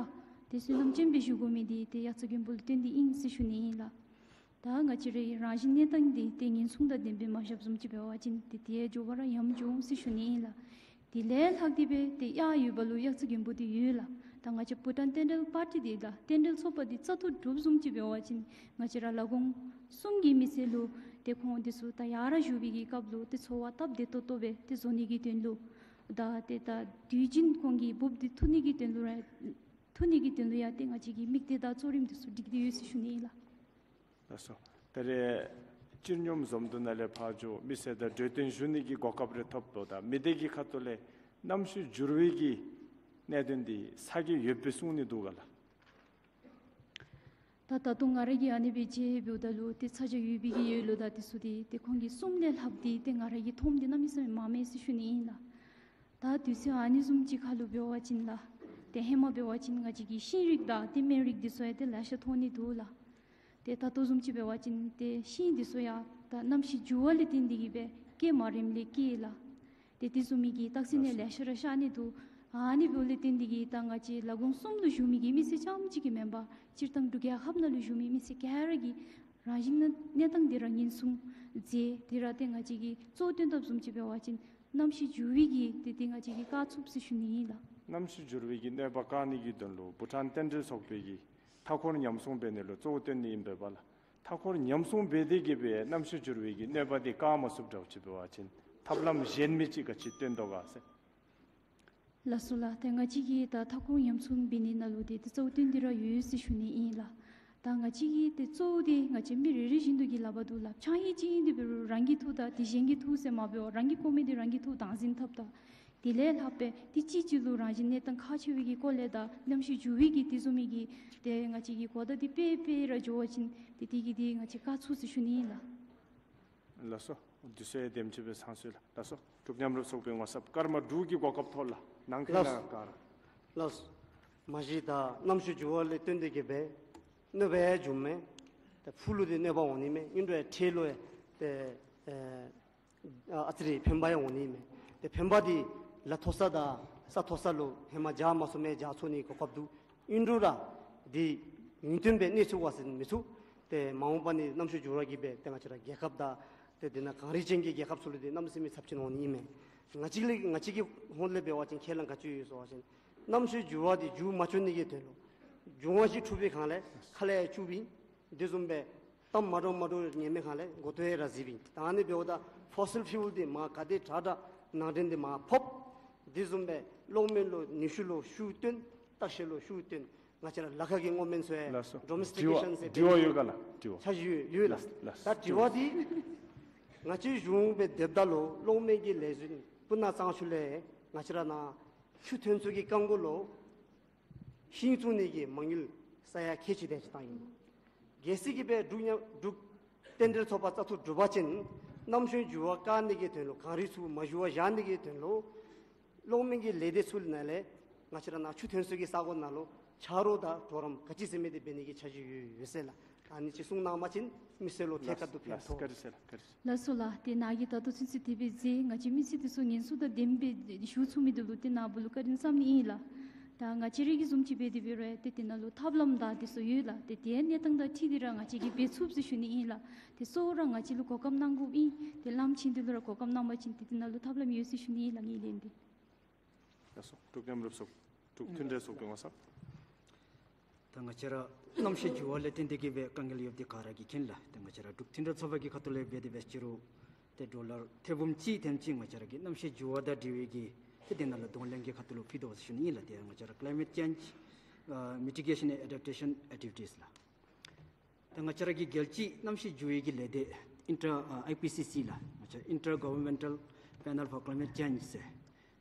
ཏེ་བསོད་ནམས་ཅན་སྦེ་བཞུགས་དགོ་མི་འདི་ཏེ་དབྱར་རྩྭ་དགུན་འབུབ་ལུ་བརྟེན་ཏེ་ཨིན་ཟེར་ཞུ་ནི་ཨིན་ལགས། ད་ང་བཅས་ར་གི་རང་བཞིན་གནས་སྟངས་འདི་ཏེ་ཉེན་སྲུང་དང་ལྡནམ་སྦེ་མ་བཞགཔ་བཟུམ་ཅིག་འབད་བ་ཅིན་ཏེ་དེ་ཡང་མགྱོགས་པ་ར་ཡང་མགྱོགས་ཟེར་ཞུ་ནི་ཨིན་ལགས། དེ་ལས་ལྷག་སྟེ་སྦེ་ཏེ་དབྱར་ཡོད་པ་ལུ་དབྱར་རྩྭ་དགུན་འབུབ་འདི་ཡོད་ལགས། ད་ང་བཅས་བྷུ་ཊཱན་རྟེན་འབྲེལ་པར་ཊི་འདི་ད་རྟེན་འབྲེལ་ཚོགས་པ་འདི་བཙག་འཐུ་གྲུབ་བཟུམ་ཅིག་འབད་བ་ཅིན་ང་བཅས་ར་ལས་ཁུངས་གསུམ་གྱི་མི་སེར་ལུ་ཏེ་ཁོང་འདི་ཚུ་ད་ཡར་བཞུགས་པའི་གི་སྐབས་ལུ་ཏེ་འཚོ་བ་སྟབས་བདེ་ཏོག་ཏོ་སྦེ་ཏེ་བཟོ་ནི་གི་དོན་ལུ་ད་ཏེ་ད་དུས་རྒྱུན་ཁོང་གི་འབུཔ་འདི་འཐུ་ནི་གི་དོན་ལུ་ར་འཐུ་ནི་གི་དོན་ལུ་ཡང་ཏེ་ང་བཅས་ཀྱི་དམིགས་གཏད་དང་གཙོ་རིམ་འདི་ཚུ་སྒྲིག་སྟེ་ཡོད་ཟེར་ཞུ་ནི་ཨིན་ལགས། ལགས་སོ། ད་རེས་སྤྱི་སྙོམས་འཛོམས་འདུ་ནང་ལས་ཕར་འགྱོ་མི་སེར་དང་གྲོས་བསྟུན་ཞུ་ནི་གི་གོ་སྐབས་རེ་ཐོབ་དོ། ད་མི་སྡེ་གི་ཁ་ཐུག་ལས་གནམ་གཤིས་འགྱུར་བའི་གི་གནད་དོན་འདི་ཚ་གྱང་ཡོདཔ་སྦེ་གསུང་ནི་འདུག་ག་ལགས། ད་ད་ལྟོ་ང་ར་གིས་ཨ་ནི་སྦེ་མཇལཝ་ད་ལུ་ཏེ་ཚ་གྱང་ཡོད་པའི་གི་ཡོད་ལོ། ད་འདི་ཚུ་འདི་ཏེ་ཁོང་གིས་གསུངམ་ལས་ལྷགཔ་འདི་ཏེ་ང་ར་གིས་མཐོངམ་འདི་གནམ་མེད་ས་མེད་མང་མས་ཟེར་ཞུ་ནི་ཨིན་ལགས། ད་དུས་ཚོད་ཨ་ནི་བཟུམ་ཅིག་ཁར་ལུ་འབད་བ་ཅིན་ལགས། ཏེ་ཧེ་མ་འབད་བ་ཅིན་ང་བཅས་ཀྱི་ཤིང་རིགས་དང་ཏེ་སྨན་རིགས་འདི་ཚུ་ཡང་ཏེ་ལེ་ཤ་ཐོན་ནི་འདུག་ལགས། ཏེ་ད་ལྟོ་བཟུམ་ཅིག་འབད་བ་ཅིན་ཏེ་ཤིང་འདི་ཚུ་ཡང་ད་གནམ་གཤིས་འགྱུར་བ་ལས་བརྟེན་ཏེ་གིས་སྦེ་སྐྱེ་མ་རནམ་ལས་སྐྱེ་ལགས། ཏེ་དེ་བཟུམ་མའི་གི་རྟགས་མཚན་ཡང་ལེ་ཤ་ར་ཤར་ནི་འདུག། ཨ་ནི་འབདཝ་ལས་བརྟེན་ཏེ་གིས་ད་ང་བཅས་ལས་ཁུངས་གསུམ་ལུ་བཞུགས་མི་གི་མི་སེར་རྐྱངམ་གཅིག་གིས་མེན་པར་སྤྱིར་བཏང་འབྲུག་རྒྱལ་ཁབ་ནང་ལུ་བཞུགས་མི་མི་སེར་ག་ར་གིས་རང་བཞིན་གནས་སྟངས་འདི་ར་ཉེན་སྲུང་མཛད་དེ་ར་ཏེ་ང་བཅས་ཀྱིས་གཙོ་བོ་སྟོན་ཐབས་བཟུམ་ཅིག་འབད་བ་ཅིན་གནམ་གཤིས་འགྱུར་བའི་གི་ཏེ་ཏེ་ང་བཅས་ཀྱིས་བཀག་ཚུགས་ཟེར་ཞུ་ནི་ཨིན་ལགས། གནམ་གཤིས་འགྱུར་བའི་གི་གནོད་པ་བཀག་ནི་གི་དོན་ལུ་བྷུ་ཊཱན་རྟེན་འབྲེལ་ཚོགས་པའི་གི་མཐའ་འཁོར་ཉམས་སྲུང་འབད་ནི་ལུ་གཙོ་བོ་སྟོན་ནི་ཨིན་པས་པ་ལགས། མཐའ་འཁོར་ཉམས་སྲུང་འབད་དེ་གིས་སྦེ་གནམ་གཤིས་འགྱུར་བའི་གི་གནོད་པ་འདི་བཀག་མ་ཚུགསཔ་འདྲཝ་ཅིག་འབད་བ་ཅིན་ཐབས་ལམ་གཞན་མི་ཅིག་ག་ཅི་སྟོན་དོ་ག་ཟེར། ལགས་སོ་ལགས། ཏེ་ང་བཅས་ཀྱིས་ད་མཐའ་འཁོར་ཉམས་སྲུང་འབད་ནི་ནང་ལུ་ཏེ་ཏེ་གཙོ་བོ་སྟོན་ཏེ་ར་ཡོད་ཟེར་ཞུ་ནི་ཨིན་ལགས། ད་ང་བཅས་ཀྱིས་ཏེ་གཙོ་བོ་འདི་ང་བཅས་མི་རེ་རེ་བཞིན་དུ་གིས་སླབ་དོ་ལགས། ཕྱགས་སྙིགས་ཅིག་ཨིན་དེ་འབད་རུང་རང་གིས་འཐུ་དང་དེ་གཞན་གྱིས་འཐུ་ཟེར་མ་འབད་བར་རང་གིས་བཀོ་མི་འདི་རང་གིས་འཐུ་དང་འཛིན་འཐབ་ད། དེ་ལས་ལྷག་སྦེ་ཏེ་གཅིག་གཅིག་ལུ་རང་བཞིན་གནས་སྟངས་ཁག་ཆེ་བའི་གི་སྐོར་ལས་དང་གནམ་གཤིས་འགྱུར་བའི་གི་དེ་བཟུམ་མའི་གི་ཏེ་ང་བཅས་ཀྱིས་གོ་བརྡ་འདི་སྤེལ་སྤེལ་ར་འགྱོ་བ་ཅིན་ཏེ་དེ་གིས་ཏེ་ང་བཅས་བཀག་ཚུགས་ཟེར་ཞུ་ནི་ཨིན་ལགས། ལགས་སོ། དུས་ཚོད་དེམ་ཅིག་སྦེ་ཚང་སོང་ཡི་ལགས། ལགས་སོ། འབྲུག་མཉམ་རུབ་ཚོགས་པའི་ངོ་ཚབ་ཀརྨ་འབྲུག་གི་གོ་སྐབས་ཐོབ་ལགས། ནང་འཁོད་ལགས། ནང་ག་ར། ལགས་སོ། མ་གཞི་ད་གནམ་གཤིས་འགྱུར་བ་ལས་བརྟེན་ཏེ་གིས་སྦེ་གནོད་པ་ཡང་འབྱུངམ་མས། ད་ཕུགས་ལུ་ཏེ་གནོད་པ་འོང་ནི་མས། ཨིན་རུང་ཡང་འཕྲལ་ལུ་ཡང་ཏེ་ཨ་ཨ་ཙི་རེ་ཕན་པ་ཡང་འོང་ནི་མས། ཏེ་ཕན་པ་འདི་ལ་མཐོ་ས་དང་ས་མཐོ་ས་ལུ་ཧེ་མ་འཇགས་མ་ཚུགས་མི་འཇགས་ཚུགས་ནི་གོ་སྐབས་འདུག། ཨིན་རུང་ར་འདི་ཡུན་བརྟན་སྦེ་གནས་ཚུགས་ག་ཟེར་མི་ཚུགས། ཏེ་མ་འོངས་པ་ནི་གནམ་གཤིས་འགྱུར་བ་གིས་སྦེ་ཏེ་ང་བཅས་ར་རྒྱལ་ཁབ་དང་ཏེ་དེ་ནང་གངས་རི་ཅན་གྱི་རྒྱལ་ཁབ་ཚུ་ལུ་ཏེ་གནམ་མེད་ས་མེད་ཚབས་ཆེན་འོང་ནི་ཨིན་མས། ང་བཅས་ལས་ང་བཅས་ཀྱི་ཧོངས་ལས་འབད་བ་ཅིན་ཁས་བླངས་ག་ཅི་ཡོད་ཟེར་བ་ཅིན་གནམ་གཤིས་འགྱུར་བ་འདི་མཇུག་མ་བསྐྱོན་ནི་གི་དོན་ལུ་འབྱུང་བ་ཅིག་འཁྲུགས་པའི་སྒང་ལས་ཁ་ལས་ཡང་བཅུག་པའི་དེ་བཟུམ་སྦེ་གཏམ་མ་འདྲཝ་མ་འདྲཝ་ཉན་མི་སྒང་ལས་མགུ་ཏོ་ཡང་ར་གཟིར་བའི། ད་ཨ་ནི་འབདཝ་ད་ཕོ་སིལ་ཕིའུལ་འདི་མར་ག་དེ་དྲག་དྲག་ནང་འདྲེན་འདི་མར་ཕབ། དེ་བཟུམ་སྦེ་གློག་མེ་ལུ་ནུས་ཤུགས་ལུ་ཤུགས་བཏོན། ལྟ་བཤལ་ལུ་ཤུགས་བཏོན། ང་བཅས་ར་ལ་ཁ་གི་སྔོ་སྨན་ཚུ་ཡང་ལགས་སོ། ཌོ་མེསི་ཊི་ཀེ་ཤཱན་ཟེར་དྲི་བ་ཡོད་ག་ལགས། དྲི་བ་ཆ་ཞིག་ཡོད་ཡོད་ལགས། ལགས་ལགས། ད་དྲི་བ་འདི་ང་བཅས་གཞུང་སྦེ་སྡོདཔ་ད་ལུ་གློག་མེ་གི་ལས་འཛིན་སྤུ་ན་གཙང་ཆུ་ལས་ང་བཅས་ར་ནཱ་ཆུ་ཐོན་ས་གི་རྐང་གུ་ལུ་ཤིང་བཙུགས་ནི་གི་མ་དངུལ་ས་ཡ་ཁལ་གཅིག་དེ་ཅིག་བཏང་ཡི། གལ་སྲིད་ཀྱི་སྦེ་འབྲུག་མཉམ་འབྲུག་རྟེན་འབྲེལ་ཚོགས་པ་བཙག་འཐུ་གྲུབ་པ་ཅིན་གནམ་གཤིས་འགྱུར་བ་བཀག་ནི་གི་དོན་ལུ་གངས་རི་ཚུ་མ་འགྱུར་བར་བཞག་ནི་གི་དོན་ལུ་གློག་མེ་གི་ལས་སྡེ་ཚུ་ནང་ལས་ང་བཅས་ར་ནཱ་ཆུ་ཐོན་ས་གི་ས་གོ་ནང་ལུ་ཆ་རོགས་དང་གྲོགས་རམ་ག་ཅི་ཟེར་མི་འདི་འབད་ནི་གི་འཆར་གཞི་ཡོད་ཡོད་ཟེར་ལགས། ཨ་ནི་ཅིག་གསུང་གནང་བ་ཅིན་མི་སེར་ལུ་ཐད་ཀར་དུ་ཕན་ཐོགས། ལགས་སོ། བཀའ་དྲིན་ཆེ་ལགས། བཀའ་དྲིན་ཆེ། ལགས་སོ་ལགས། ཏེ་ནཱ་གིས་ད་ལྟོ་ཚུན་ཚོད་དེ་སྦེ་མཛད། ང་བཅས་མི་སེར་དེ་ཚུ་ཉན་སུ་དང་ལྡནམ་སྦེ་ཞུ་ཚུགས་མི་འདི་ལུ་ཏེ་ནཱ་བུ་ལུ་བཀའ་དྲིན་བསམ་ནི་ཨིན་ལགས། ད་ང་བཅས་ར་གིས་བཟུམ་ཅིག་འབད་དེ་འབད་རུང་ཏེ་དེ་ནང་ལུ་ཐབས་ལམ་དང་དེ་ཚུ་ཡོད་ལགས། ཏེ་དེ་གནས་སྟངས་དང་འཁྲིལ་ཏེ་ར་ང་བཅས་ཀྱིས་འབད་ཚུགས་ཟེར་ཞུ་ནི་ཨིན་ལགས། ཏེ་གཙོ་བོ་ར་ང་བཅས་ལུ་གོ་སྐབས་གནང་དགོཔ་ཨིན། ཏེ་ལམ་ཕྱིན་དེ་ལུ་ར་གོ་སྐབས་གནང་བ་ཅིན་ཏེ་དེ་ནང་ལུ་ཐབས་ལམ་ཡོད་ཟེར་ཞུ་ནི་ཨིན་ལགས། ངེའི་ལན་འདི། ལགས་སོ། འབྲུག་མཉམ་རུབ་ཚོགས་འབྲུག་མཐུན་འབྲེལ་ཚོགས་པའི་ངོ་ཚབ། ད་ང་བཅས་ར་གནམ་གཤིས་འགྱུར་བ་ལས་བརྟེན་ཏེ་གིས་སྦེ་དཀའ་ངལ་ཡོདཔ་འདི་ག་ར་གིས་མཁྱེན་ལགས། ད་ང་བཅས་ར་འབྲུག་མཐུན་འབྲེལ་ཚོགས་པ་གི་ཁ་ཐུག་ལས་འབད་དེ་འབད་ཅི་རུང་ཏེ་ཌོ་ལར་ཐེར་འབུམ་གཅིག་དེམ་ཅིག་ང་བཅས་ར་གི་གནམ་གཤིས་འགྱུར་བ་དང་འབྲེལ་བའི་གི་ཏེ་དེ་ནང་ལུ་གདོང་ལེན་གྱི་ཁ་ཐུག་ལུ་ཕུལ་དོ་ཟེར་ཞུ་ནི་ཨིན་ལགས། ཏེ་ང་བཅས་ར་ཀ་ལའི་མེཊ་ཅེནཇ་ཨ་མི་ཊི་གེ་ཤཱན་ཨེན་ཌི་ཨེ་ཌབ་ཊེ་ཤཱན་ཨེག་ཊི་བི་ཊིས་ལགས། ད་ང་བཅས་ར་གི་རྒྱལ་སྤྱི་གནམ་གཤིས་འགྱུར་བའི་གི་ལས་སྡེ་ཨིན་ཊར་ཨ་ཨའི་པི་སི་སི་ལགས། ང་བཅས་Inter Governmental Panel for Climate Change ཟེར།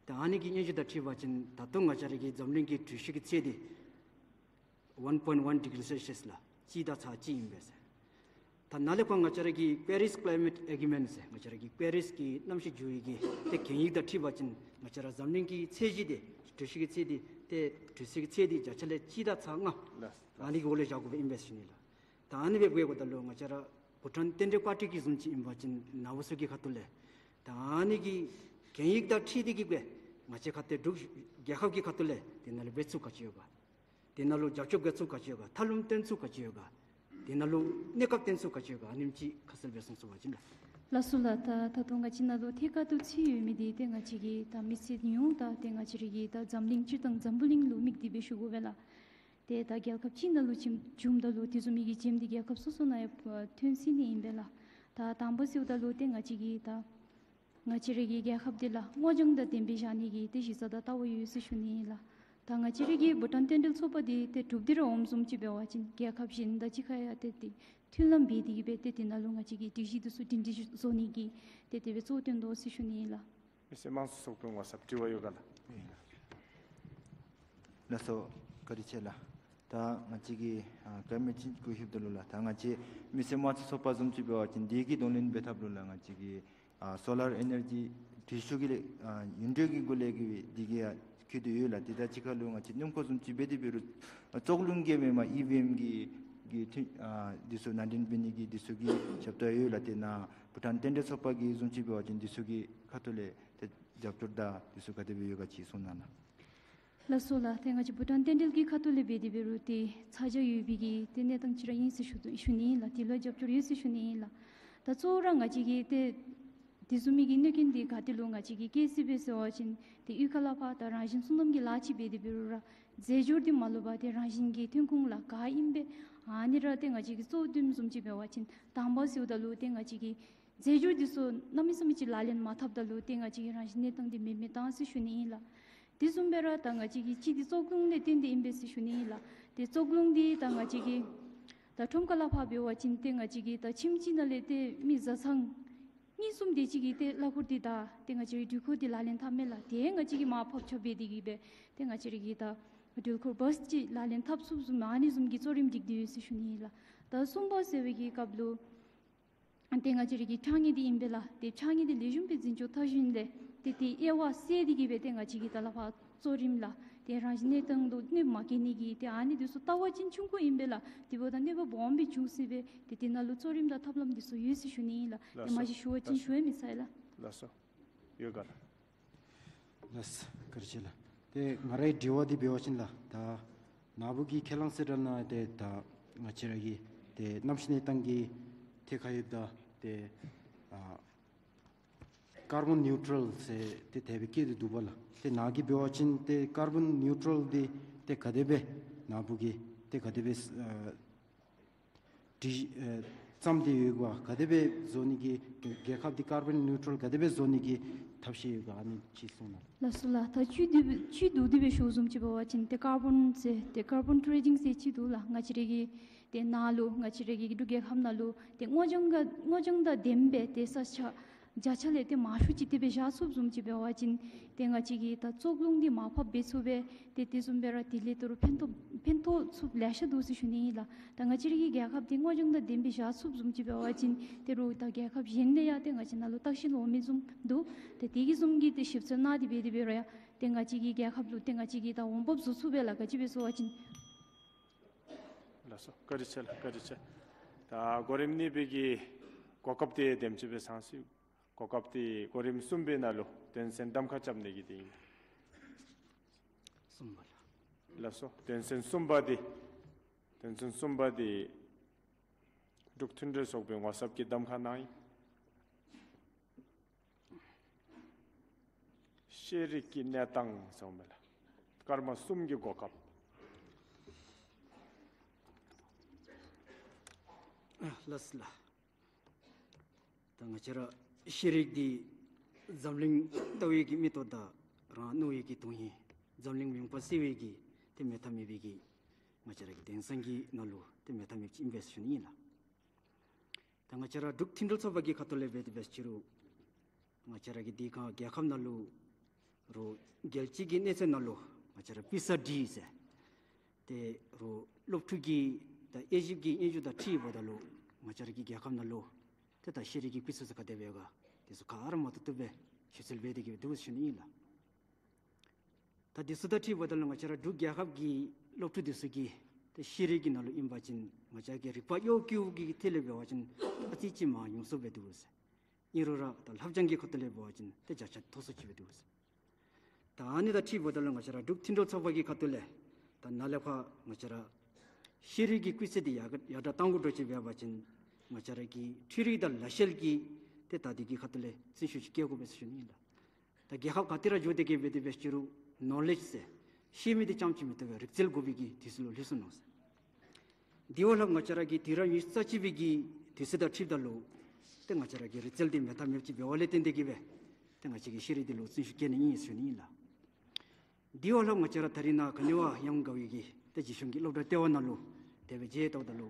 ད་ཨ་ནི་གི་སྙན་ཞུ་དང་འཁྲིལ་བ་ཅིན་ད་ལྟོ་ང་བཅས་ར་གི་འཛམ་གླིང་གི་དྲོད་ཤུགས་ཀྱི་ཚད་འདི་ཝན་པོའིནཊ་ཝན་ཌི་གི་རི་སེལ་ཤི་ཡས་ལགས། གཅིག་དང་ཚག་གཅིག་ཨིན་པས་ཟེར། ད་ནཱ་ལས་ཁོ་ང་བཅས་ར་གི་པེ་རིས་ཀ་ལའི་མེཊ་ཨེག་རི་མེནཊ་ཟེར་ང་བཅས་ར་གི་པེ་རིས་ཀྱི་གནམ་གཤིས་འགྱུར་བའི་གི་ཏེ་གན་ཡིག་དང་འཁྲིལ་བ་ཅིན་ང་བཅས་ར་འཛམ་གླིང་གི་ཚད་གཞི་འདི་དྲོད་ཤུགས་ཀྱི་ཚད་འདི་ཏེ་དྲོད་ཚད་ཀྱི་ཚད་འདི་བརྒྱ་ཆ་ལས་གཅིག་དང་ཚག་ལྔ་ལགས། ཨ་ནི་གི་འོག་ལུ་བཞག་དགོཔ་ཨིན་པས་ཟེར་ཞུ་ནི་ལགས། ད་ཨ་ནི་སྦེ་འབད་དགོཔ་ད་ལུ་ང་བཅས་ར་བྷུ་ཊཱན་རྟེན་འབྲེལ་པར་ཊི་གི་བཟུམ་ཅིག་ཨིན་པ་ཅིན་ནཱ་བུ་ཚུ་གི་ཁ་ཐུག་ལས་ད་ཨ་ནི་གི་གན་ཡིག་དང་འཁྲིལ་ཏེ་གིས་སྦེ་ང་བཅས་ཁ་ཐུག་འབྲུག་རྒྱལ་ཁབ་ཀྱི་ཁ་ཐུག་ལས་དེ་ནང་ལུ་འབད་ཚུགས་ག་ཅི་ཡོད་ག། དེ་ནང་ལུ་རྒྱབ་སྐྱོར་འབད་ཚུགས་ག་ཅི་ཡོད་ག། ཐབས་ལམ་སྟོན་ཚུགས་ག་ཅི་ཡོད་ག། དེ་ནང་ལུ་གནས་སྐབས་སྟོན་ཚུགས་ག་ཅི་ཡོད་ག། ཨ་ནེམ་ཅིག་ཁ་གསལ་སྦེ་གསུང་ཚུགས་པ་ཅིན་ལགས། ལགས་སོ་ལགས། ད་ད་ལྟོ་ང་བཅས་ནང་ལུ་ཐད་ཀར་དུ་ཚུད་ཡོད་མི་འདི་ཏེ་ང་བཅས་ཀྱི་ད་མི་སེར་ཉུང་ད་ཏེ་ང་བཅས་ར་གི་ད་འཛམ་གླིང་སྤྱིར་བཏང་འཛམ་བུ་གླིང་ལུ་དམིགས་ཏེ་སྦེ་ཞུ་དགོ་པས་ལགས། ཏེ་ད་རྒྱལ་ཁབ་ཅིག་ནང་ལུ་བྱོན་བྱོནམ་ད་ལུ་དེ་བཟུམ་མའི་གི་བྱེམ་འདི་རྒྱལ་ཁབ་སོ་སོ་ནང་ཡང་ཐོན་སྲིད་ནི་ཨིན་པས་ལགས། ད་དང་པ་ཟེརཝ་ད་ལུ་ཏེ་ང་བཅས་ཀྱི་ད་ང་བཅས་ར་གི་རྒྱལ་ཁབ་འདི་ལགས་སྔོ་ལྗང་དང་ལྡན་པའི་བཞག་ནི་གི་ཏེ་གཞི་རྩ་དང་ལྟ་བ་ཡོད་ཟེར་ཞུ་ནི་ཨིན་ལགས། ད་ང་བཅས་ར་གི་བྷུ་ཊཱན་རྟེན་འབྲེལ་ཚོགས་པ་འདི་ཏེ་གྲུབ་སྟེ་ར་འོངམ་བཟུམ་ཅིག་འབད་བ་ཅིན་རྒྱལ་ཁབ་གཞན་དང་གཅིག་ཁར་ཡང་ཏེ་ཏེ་མཐུན་ལམ་འབད་དེ་གི་སྦེ་ཏེ་དེ་ནང་ལུ་ང་བཅས་ཀྱིས་སྒྲིག་གཞི་འདི་ཚུ་སྒྲིང་སྒྲིང་བཟོ་ནི་གི་ཏེ་དེ་སྦེ་གཙོ་བོ་བཏོན་དོ་ཟེར་ཞུ་ནི་ཨིན་ལགས། མི་སེར་དམངས་གཙོའི་ཚོགས་པའི་ངོ་ཚབ་དྲི་བ་ཡོད་ག་ལགས། ལགས་སོ། བཀའ་དྲིན་ཆེ་ལགས། ད་ང་བཅས་ཀྱིས་ཨ་བཀའ་མོལ་ཅིག་གུ་ལྷོདཔ་ད་ལུ་ལགས། ད་ང་བཅས་མི་སེར་དམངས་གཙོའི་ཚོགས་པ་བཟུམ་ཅིག་འབད་བ་ཅིན་འདི་གི་གདོང་ལེན་འབད་ཐབས་ལུ་ལགས་ང་བཅས་ཀྱིས་ཨ་སོ་ལར་ཨེ་ནར་ཇི་འཕྲུལ་ཆས་ཀྱི་ལས་ཨ་ཡུན་འགྲོས་ཀྱི་སྒོ་ལས་ཀྱི་འདི་གི་ཡང་བཀོད་དེ་ཡོད་ལགས། དེ་དང་གཅིག་ཁར་ལུ་ང་བཅས་སྣུམ་འཁོར་བཟུམ་ཅིག་འབད་དེ་འབད་རུང་ཨ་ཙོག་རླུང་གི་མེན་པར་ཨི་ཝི་ཨེམ་གྱི་གི་ཐོན་ཨ་འདི་ཚུ་ནང་འདྲེན་འབད་ནི་གི་འདི་ཚུ་གི་ཞབས་ཏོག་ཡོད་ལགས། དེ་ནང་བྷུ་ཊཱན་རྟེན་འབྲེལ་ཚོགས་པ་གི་བཟུམ་ཅིག་འབད་བ་ཅིན་འདི་ཚུ་གི་ཁ་ཐུག་ལས་ཏེ་རྒྱབ་སྐྱོར་དང་འདི་ཚུ་ག་དེ་སྦེ་ཡོད་ག་ཅིག་གསུང་གནང་ལགས། ལགས་སོ་ལགས། ཏེ་ང་བཅས་བྷུ་ཊཱན་རྟེན་འབྲེལ་གྱི་ཁ་ཐུག་ལས་འབད་དེ་འབད་རུང་ཏེ་ཚ་གྱང་ཡོད་པའི་གི་ཏེ་གནས་སྟངས་ཅིག་ར་ཨིན་ཟེར་ཞུ་དོ་ཞུ་ནི་ཨིན་ལགས། དེ་ལུ་རྒྱབ་སྐྱོར་ཡོད་ཟེར་ཞུ་ནི་ཨིན་ལགས། ད་གཙོ་བོ་ར་ང་བཅས་ཀྱིས་ཏེ་དེ་བཟུམ་མའི་གི་གནོད་སྐྱོན་འདི་ག་ཏེ་ལུ་ང་བཅས་ཀྱིས་བཀལ་སྲིད་པས་ཟེར་བ་ཅིན་ཏེ་གཡུས་ཁ་ལས་ཕར་ད་རང་བཞིན་སོ་ནམ་གྱི་ལཱ་ཅིག་འབད་དེ་འབད་རུང་ར་རྫས་སྦྱོར་འདི་མ་ལུས་པར་ཏེ་རང་བཞིན་གྱི་ཐོན་ཁུངས་ལགས་ག་ཨིན་པས། ཨ་ནི་ར་ཏེ་ང་བཅས་ཀྱིས་གཙོ་བོ་བཏོནམ་བཟུམ་ཅིག་འབད་བ་ཅིན་དང་པ་ཟེརཝ་ད་ལུ་ཏེ་ང་བཅས་ཀྱིས་རྫས་སྦྱོར་འདི་ཚུ་གནམ་མེད་ས་མེད་ཅིག་ལག་ལེན་མ་འཐབ་ད་ལུ་ཏེ་ང་བཅས་ཀྱི་རང་བཞིན་གནས་སྟངས་འདི་མེདཔ་མེདཔ་བཏང་ཟེར་ཞུ་ནི་ཨིན་ལགས། དེ་བཟུམ་སྦེ་ར་ད་ང་བཅས་ཀྱི་གཅིག་འདི་ཙོག་རླུང་ལས་བརྟེན་ཏེ་ཨིན་པས་ཟེར་ཞུ་ནི་ཨིན་ལགས། ཏེ་ཙོག་རླུང་འདི་ད་ང་བཅས་ཀྱི་ད་ཁྲོམ་ཁ་ལས་ཕར་འབད་བ་ཅིན་ཏེ་ང་བཅས་ཀྱི་ད་ཁྱིམ་གཅིག་ནང་ལས་ཏེ་མི་བཟའ་ཚང་གཉིས་གསུམ་དེ་ཅིག་གིས་ཏེ་གླ་འཁོར་འདི་དང་ཏེ་ང་བཅས་ཀྱི་འགྲུལ་འཁོར་འདི་ལག་ལེན་འཐབ་མས་ལགས། ཏེ་ང་བཅས་ཀྱིས་མར་ཕབ་ཆ་འབད་དེ་གི་སྦེ་ཏེ་ང་བཅས་ར་གི་ད་འགྲུལ་འཁོར་བཱས་ཅིག་ལག་ལེན་འཐབ་ཚུགསཔ་བཟུམ་ཨ་ནི་བཟུམ་གྱི་གཙོ་རིམ་སྒྲིག་སྟེ་ཡོད་ཟེར་ཞུ་ནི་ཨིན་ལགས། ད་གསུམ་པ་ཟེར་བའི་གི་སྐབས་ལུ་ཏེ་ང་བཅས་ར་གི་ཕྱགས་སྙིགས་འདི་ཨིན་པས་ལགས། ཏེ་ཕྱགས་སྙིགས་འདི་ལེགས་ཤོམ་སྦེ་འཛིན་སྐྱོང་འཐབ་ཞིནམ་ལས་ཏེ་དེའི་དབྱེ་བ་བསལ་ཏེ་གི་སྦེ་ཏེ་ང་བཅས་ཀྱིས་ད་ལས་ཕར་གཙོ་རིམ་ལགས་ཏེ་རང་བཞིན་གནས་སྟངས་ལུ་གནོདཔ་མ་བཀལ་ནི་གི་ཏེ་ཨ་ནི་འདི་ཚུ་ལྟ་བ་ཅིན་ཆུང་ཀུ་ཨིན་པས་ལགས། དེ་འབདཝ་ད་གནོད་པ་སྦོམ་སྦེ་འབྱུང་སྲིད་པས། ཏེ་དེ་ནང་ལུ་གཙོ་རིམ་དང་ཐབས་ལམ་འདི་ཚུ་ཡོད་ཟེར་ཞུ་ནི་ཨིན་ལགས། ཏེ་ལགས་སོ། མ་གཞི་ཞུ་བ་ཅིན་ཞུ་ཡང་མི་ཚར་ལགས། ལགས་སོ། ཡོད་ག་ལགས། ལགས་སོ། བཀའ་དྲིན་ཆེ་ལགས། ཏེ་ང་རའི་དྲི་བ་འདི་འབད་བ་ཅིན་ལགས་ད་ནཱ་བུ་གི་ཁས་བླངས་གསལ་བསྒྲགས་ནང་ཏེ་ད་ང་བཅས་ར་གི་ཏེ་གནམ་གཤིས་གནས་སྟངས་ཀྱི་ཐད་ཁར་ཡོདཔ་ད་ཏེ་ཨ་ཀར་བཱོན་ནིའུ་ཊཱལ་ཟེར་ཏེ་དེ་སྦེ་བཀོད་དེ་འདུག་པ་ལགས། ཏེ་ནཱ་གིས་འབད་བ་ཅིན་ཏེ་ཀར་བཱོན་ནིའུ་ཊཱལ་འདི་ཏེ་ག་དེ་སྦེ་ནཱ་བུ་གིས་ཏེ་ག་དེ་སྦེ་ཨ་སྒྲིག་ཨེ་བརྩམས་ཏེ་ཡོད་ག། ག་དེ་སྦེ་བཟོ་ནི་གི་རྒྱལ་ཁབ་འདི་ཀར་བཱོན་ནིའུ་ཊཱལ་ག་དེ་སྦེ་བཟོ་ནི་གི་ཐབས་ཤེས་ཡོད་ག། ཨ་ནི་ཅིག་གསུང་གནང་། ལགས་སོ་ལགས། ད་ཅིག་འདི་སྦེ་ཅིག་འདུག། དེ་སྦེ་ཞུ་བཟུམ་ཅིག་འབད་བ་ཅིན་ཏེ་ཀར་བཱོན་ཟེར་ཏེ་ཀར་བཱོན་ཊེ་རེ་ཌིང་ཟེར་ཅིག་འདུག་ལགས། ང་བཅས་ར་གི་ཏེ་ནཱ་ལུ་ང་བཅས་ར་གི་འབྲུག་རྒྱལ་ཁབ་ནང་ལུ་ཏེ་སྔོ་ལྗང་ག་སྔོ་ལྗང་དང་ལྡནམ་སྦེ་ཏེ་ས་ཆ་བརྒྱ་ཆ་ལས་ཏེ་མང་ཤོས་ཅིག་དེ་སྦེ་བཞག་ཚུགསཔ་བཟུམ་ཅིག་འབད་བ་ཅིན་ཏེ་ང་བཅས་ཀྱིས་ད་ཙོག་རླུང་འདི་མར་ཕབ་འབད་ཚུགས་པས། ཏེ་དེ་བཟུམ་སྦེ་ར་དེ་ལས་ད་རུང་ཕན་ཐོགས་ཕན་ཐོགས་ཚུགསཔ་ལེ་ཤ་འདུག་ཟེར་ཞུ་ནི་ཨིན་ལགས། ད་ང་བཅས་ར་གི་རྒྱལ་ཁབ་འདི་སྔོ་ལྗང་དང་ལྡནམ་སྦེ་བཞག་ཚུགསཔ་བཟུམ་ཅིག་འབད་བ་ཅིན་ཏེ་རུང་ད་རྒྱལ་ཁབ་གཞན་ལས་ཡང་ཏེ་ང་བཅས་ནཱ་ལུ་བརྟག་ཞིབ་འོང་མི་བཟུམ་འདུག། ཏེ་དེ་གི་བཟུམ་གྱི་ཏེ་ཞིབ་འཚོལ་གནང་སྟེ་འབད་དེ་འབད་རུང་ཡང་ཏེ་ང་བཅས་ཀྱི་རྒྱལ་ཁབ་ལུ་ཏེ་ང་བཅས་ཀྱིས་ད་འོང་འབབ་བཟོ་ཚུགས་པས་ལགས། ག་ཅི་སྦེ་ཟེར་བ་ཅིན། ལགས་སོ། བཀའ་དྲིན་ཆེ་ལགས། བཀའ་དྲིན་ཆེ། ད་གོ་རིམ་གཉིས་པའི་གི་གོ་སྐབས་འདི་དེམ་ཅིག་སྦེ་ཚང་སོ་ཡི། གོ་སྐབས་འདི་གོ་རིམ་གསུམ་པའི་ནང་ལུ་དོན་ཚན་གདམ་ཁ་རྐྱབ་ནི་གི་འདི་ཨིན། གསུམ་པ་ལགས། ལགས་སོ། དོན་ཚན་གསུམ་པ་འདི་དོན་ཚན་གསུམ་པ་འདི་འབྲུག་མཐུན་འབྲེལ་ཚོགས་པའི་ངོ་ཚབ་ཀྱིས་གདམ་ཁ་གནང་ཡི། ཤེས་རིག་གི་གནས་སྟངས་ཟེར་མི་ལགས། སྐར་མ་གསུམ་གྱི་གོ་སྐབས། ལགས་སོ་ལགས། ད་ང་བཅས་ར་ཤེས་རིག་འདི་འཛམ་གླིང་ལྟ་བའི་གི་མིག་ཏོ་དང་རང་ནུ་བའི་གི་དོན་ཧིང་འཛམ་གླིང་མུན་པ་སེལ་བའི་གི་ཏེ་མེད་ཐབས་མེད་པའི་གི་ང་བཅས་ར་གི་དེང་སང་གི་ནང་ལུ་ཏེ་མེད་ཐབས་མེདཔ་ཅིག་ཨིན་པས་ཟེར་ཞུ་ནི་ཨིན་ལགས། ད་ང་བཅས་ར་འབྲུག་མཐུན་འབྲེལ་ཚོགས་པ་གི་ཁ་ཐུག་ལས་འབད་དེ་འབད་ཅི་རུང་ང་བཅས་ར་གི་འདི་ག་རྒྱལ་ཁབ་ནང་ལུ་རུང་རྒྱལ་སྤྱི་གི་གནས་ཚད་ནང་ལུ་ང་བཅས་ར་པི་སཱ་ཌི་ཟེར་ཏེ་རུང་སློབ་ཕྲུག་གི་ད་དབྱེ་ཞིབ་ཀྱི་སྙན་ཞུ་དང་འཁྲིལཝ་ད་ལུ་ང་བཅས་ར་གི་རྒྱལ་ཁབ་ནང་ལུ་ཏེ་ད་ཤེས་རིག་གི་སྤུས་ཚད་ཚུ་ག་དེ་སྦེ་ཡོད་ག་དེ་ཚུ་ག་ར་མ་ཏོག་ཏོ་སྦེ་ཞིབ་འཚོལ་འབད་དེ་གི་འདུག་ཟེར་ཞུ་ནི་ཨིན་ལགས། ད་དེ་ཚུ་དང་འཁྲིལཝ་ད་ལུ་ང་བཅས་ར་འབྲུག་རྒྱལ་ཁབ་ཀྱི་སློབ་ཕྲུག་དེ་ཚུ་གིས་ཏེ་ཤེས་རིག་གི་ནང་ལུ་ཨིན་པ་ཅིན་ང་བཅས་ཀྱི་རིག་པ་གཡོ་སྒྱུ་གི་ཐད་ལས་འབད་བ་ཅིན་ཨ་ཙི་ཅིག་མར་ཉུང་སུ་སྦེ་འདུག་ཟེར། ཨིན་རུང་ར་ད་ལྷབ་སྦྱང་གི་ཁ་ཐུག་ལས་འབད་བ་ཅིན་ཏེ་བརྒྱ་ཆ་མཐོ་སུ་ཅིག་སྦེ་འདུག་ཟེར། ད་ཨ་ནི་དང་འཁྲིལཝ་ད་ལུ་ང་བཅས་ར་འབྲུག་མཐུན་འབྲེལ་ཚོགས་པ་གི་ཁ་ཐུག་ལས་ད་ནཱ་ལས་ཕར་ང་བཅས་ར་ཤེས་རིག་གི་སྤུས་ཚད་འདི་ཡར་ཡར་དྲག་གཏང་དགོ་འགྱོ་ཅིག་འབད་བ་ཅིན་ང་བཅས་ར་གི་འཕྲུལ་རིག་དང་ལག་ཤེས་ཀྱི་ ཏེ་ད་འདི་གི་ཁ་ཐུག་ལས་བརྩོན་ཤུགས་ཅིག་བསྐྱེད་དགོ་པས་ཟེར་ཞུ་ནི་ཨིན་ལགས། ད་རྒྱལ་ཁབ་ག་ཏེ་ར་འགྱོ་སྟེ་གི་སྦེ་དེ་སྦེ་ཅིག་རུང་ནོ་ལེཇ་ཟེར་ཤེས་མི་འདི་རྐྱངམ་ཅིག་མི་དོ་བར་རིག་རྩལ་དགོ་པའི་གི་དུས་སུ་ལུ་ལྷོད་སོ་ནུག་ཟེར། དེ་བ་ལྷག་ང་བཅས་ར་གི་དུས་རབས་ཉི་ཤུ་རྩ་གཅིག་པའི་གི་དུས་ཚོད་དང་འཁྲིལཝ་ད་ལུ་ཏེ་ང་བཅས་ར་གི་རིག་རྩལ་འདི་མེད་ཐབས་མེདཔ་ཅིག་འབད་བ་ལས་བརྟེན་ཏེ་གི་སྦེ་ཏེ་ང་བཅས་ཀྱིས་ཤེས་རིག་འདི་ལུ་བརྩོན་ཤུགས་བསྐྱེད་ནི་ཨིན་ཟེར་ཞུ་ནི་ཨིན་ལགས། དེ་བ་ལྷག་ང་བཅས་ར་ད་རིས་ནཱ་ག་ནི་བ་ཡངས་དགའ་བའི་གི་ཏེ་རྗེ་གཞུང་གི་སློབ་གྲྭ་ལྟེ་བ་ནང་ལུ་དེ་སྦེ་མཇལ་བལྟཝ་ད་ལུ་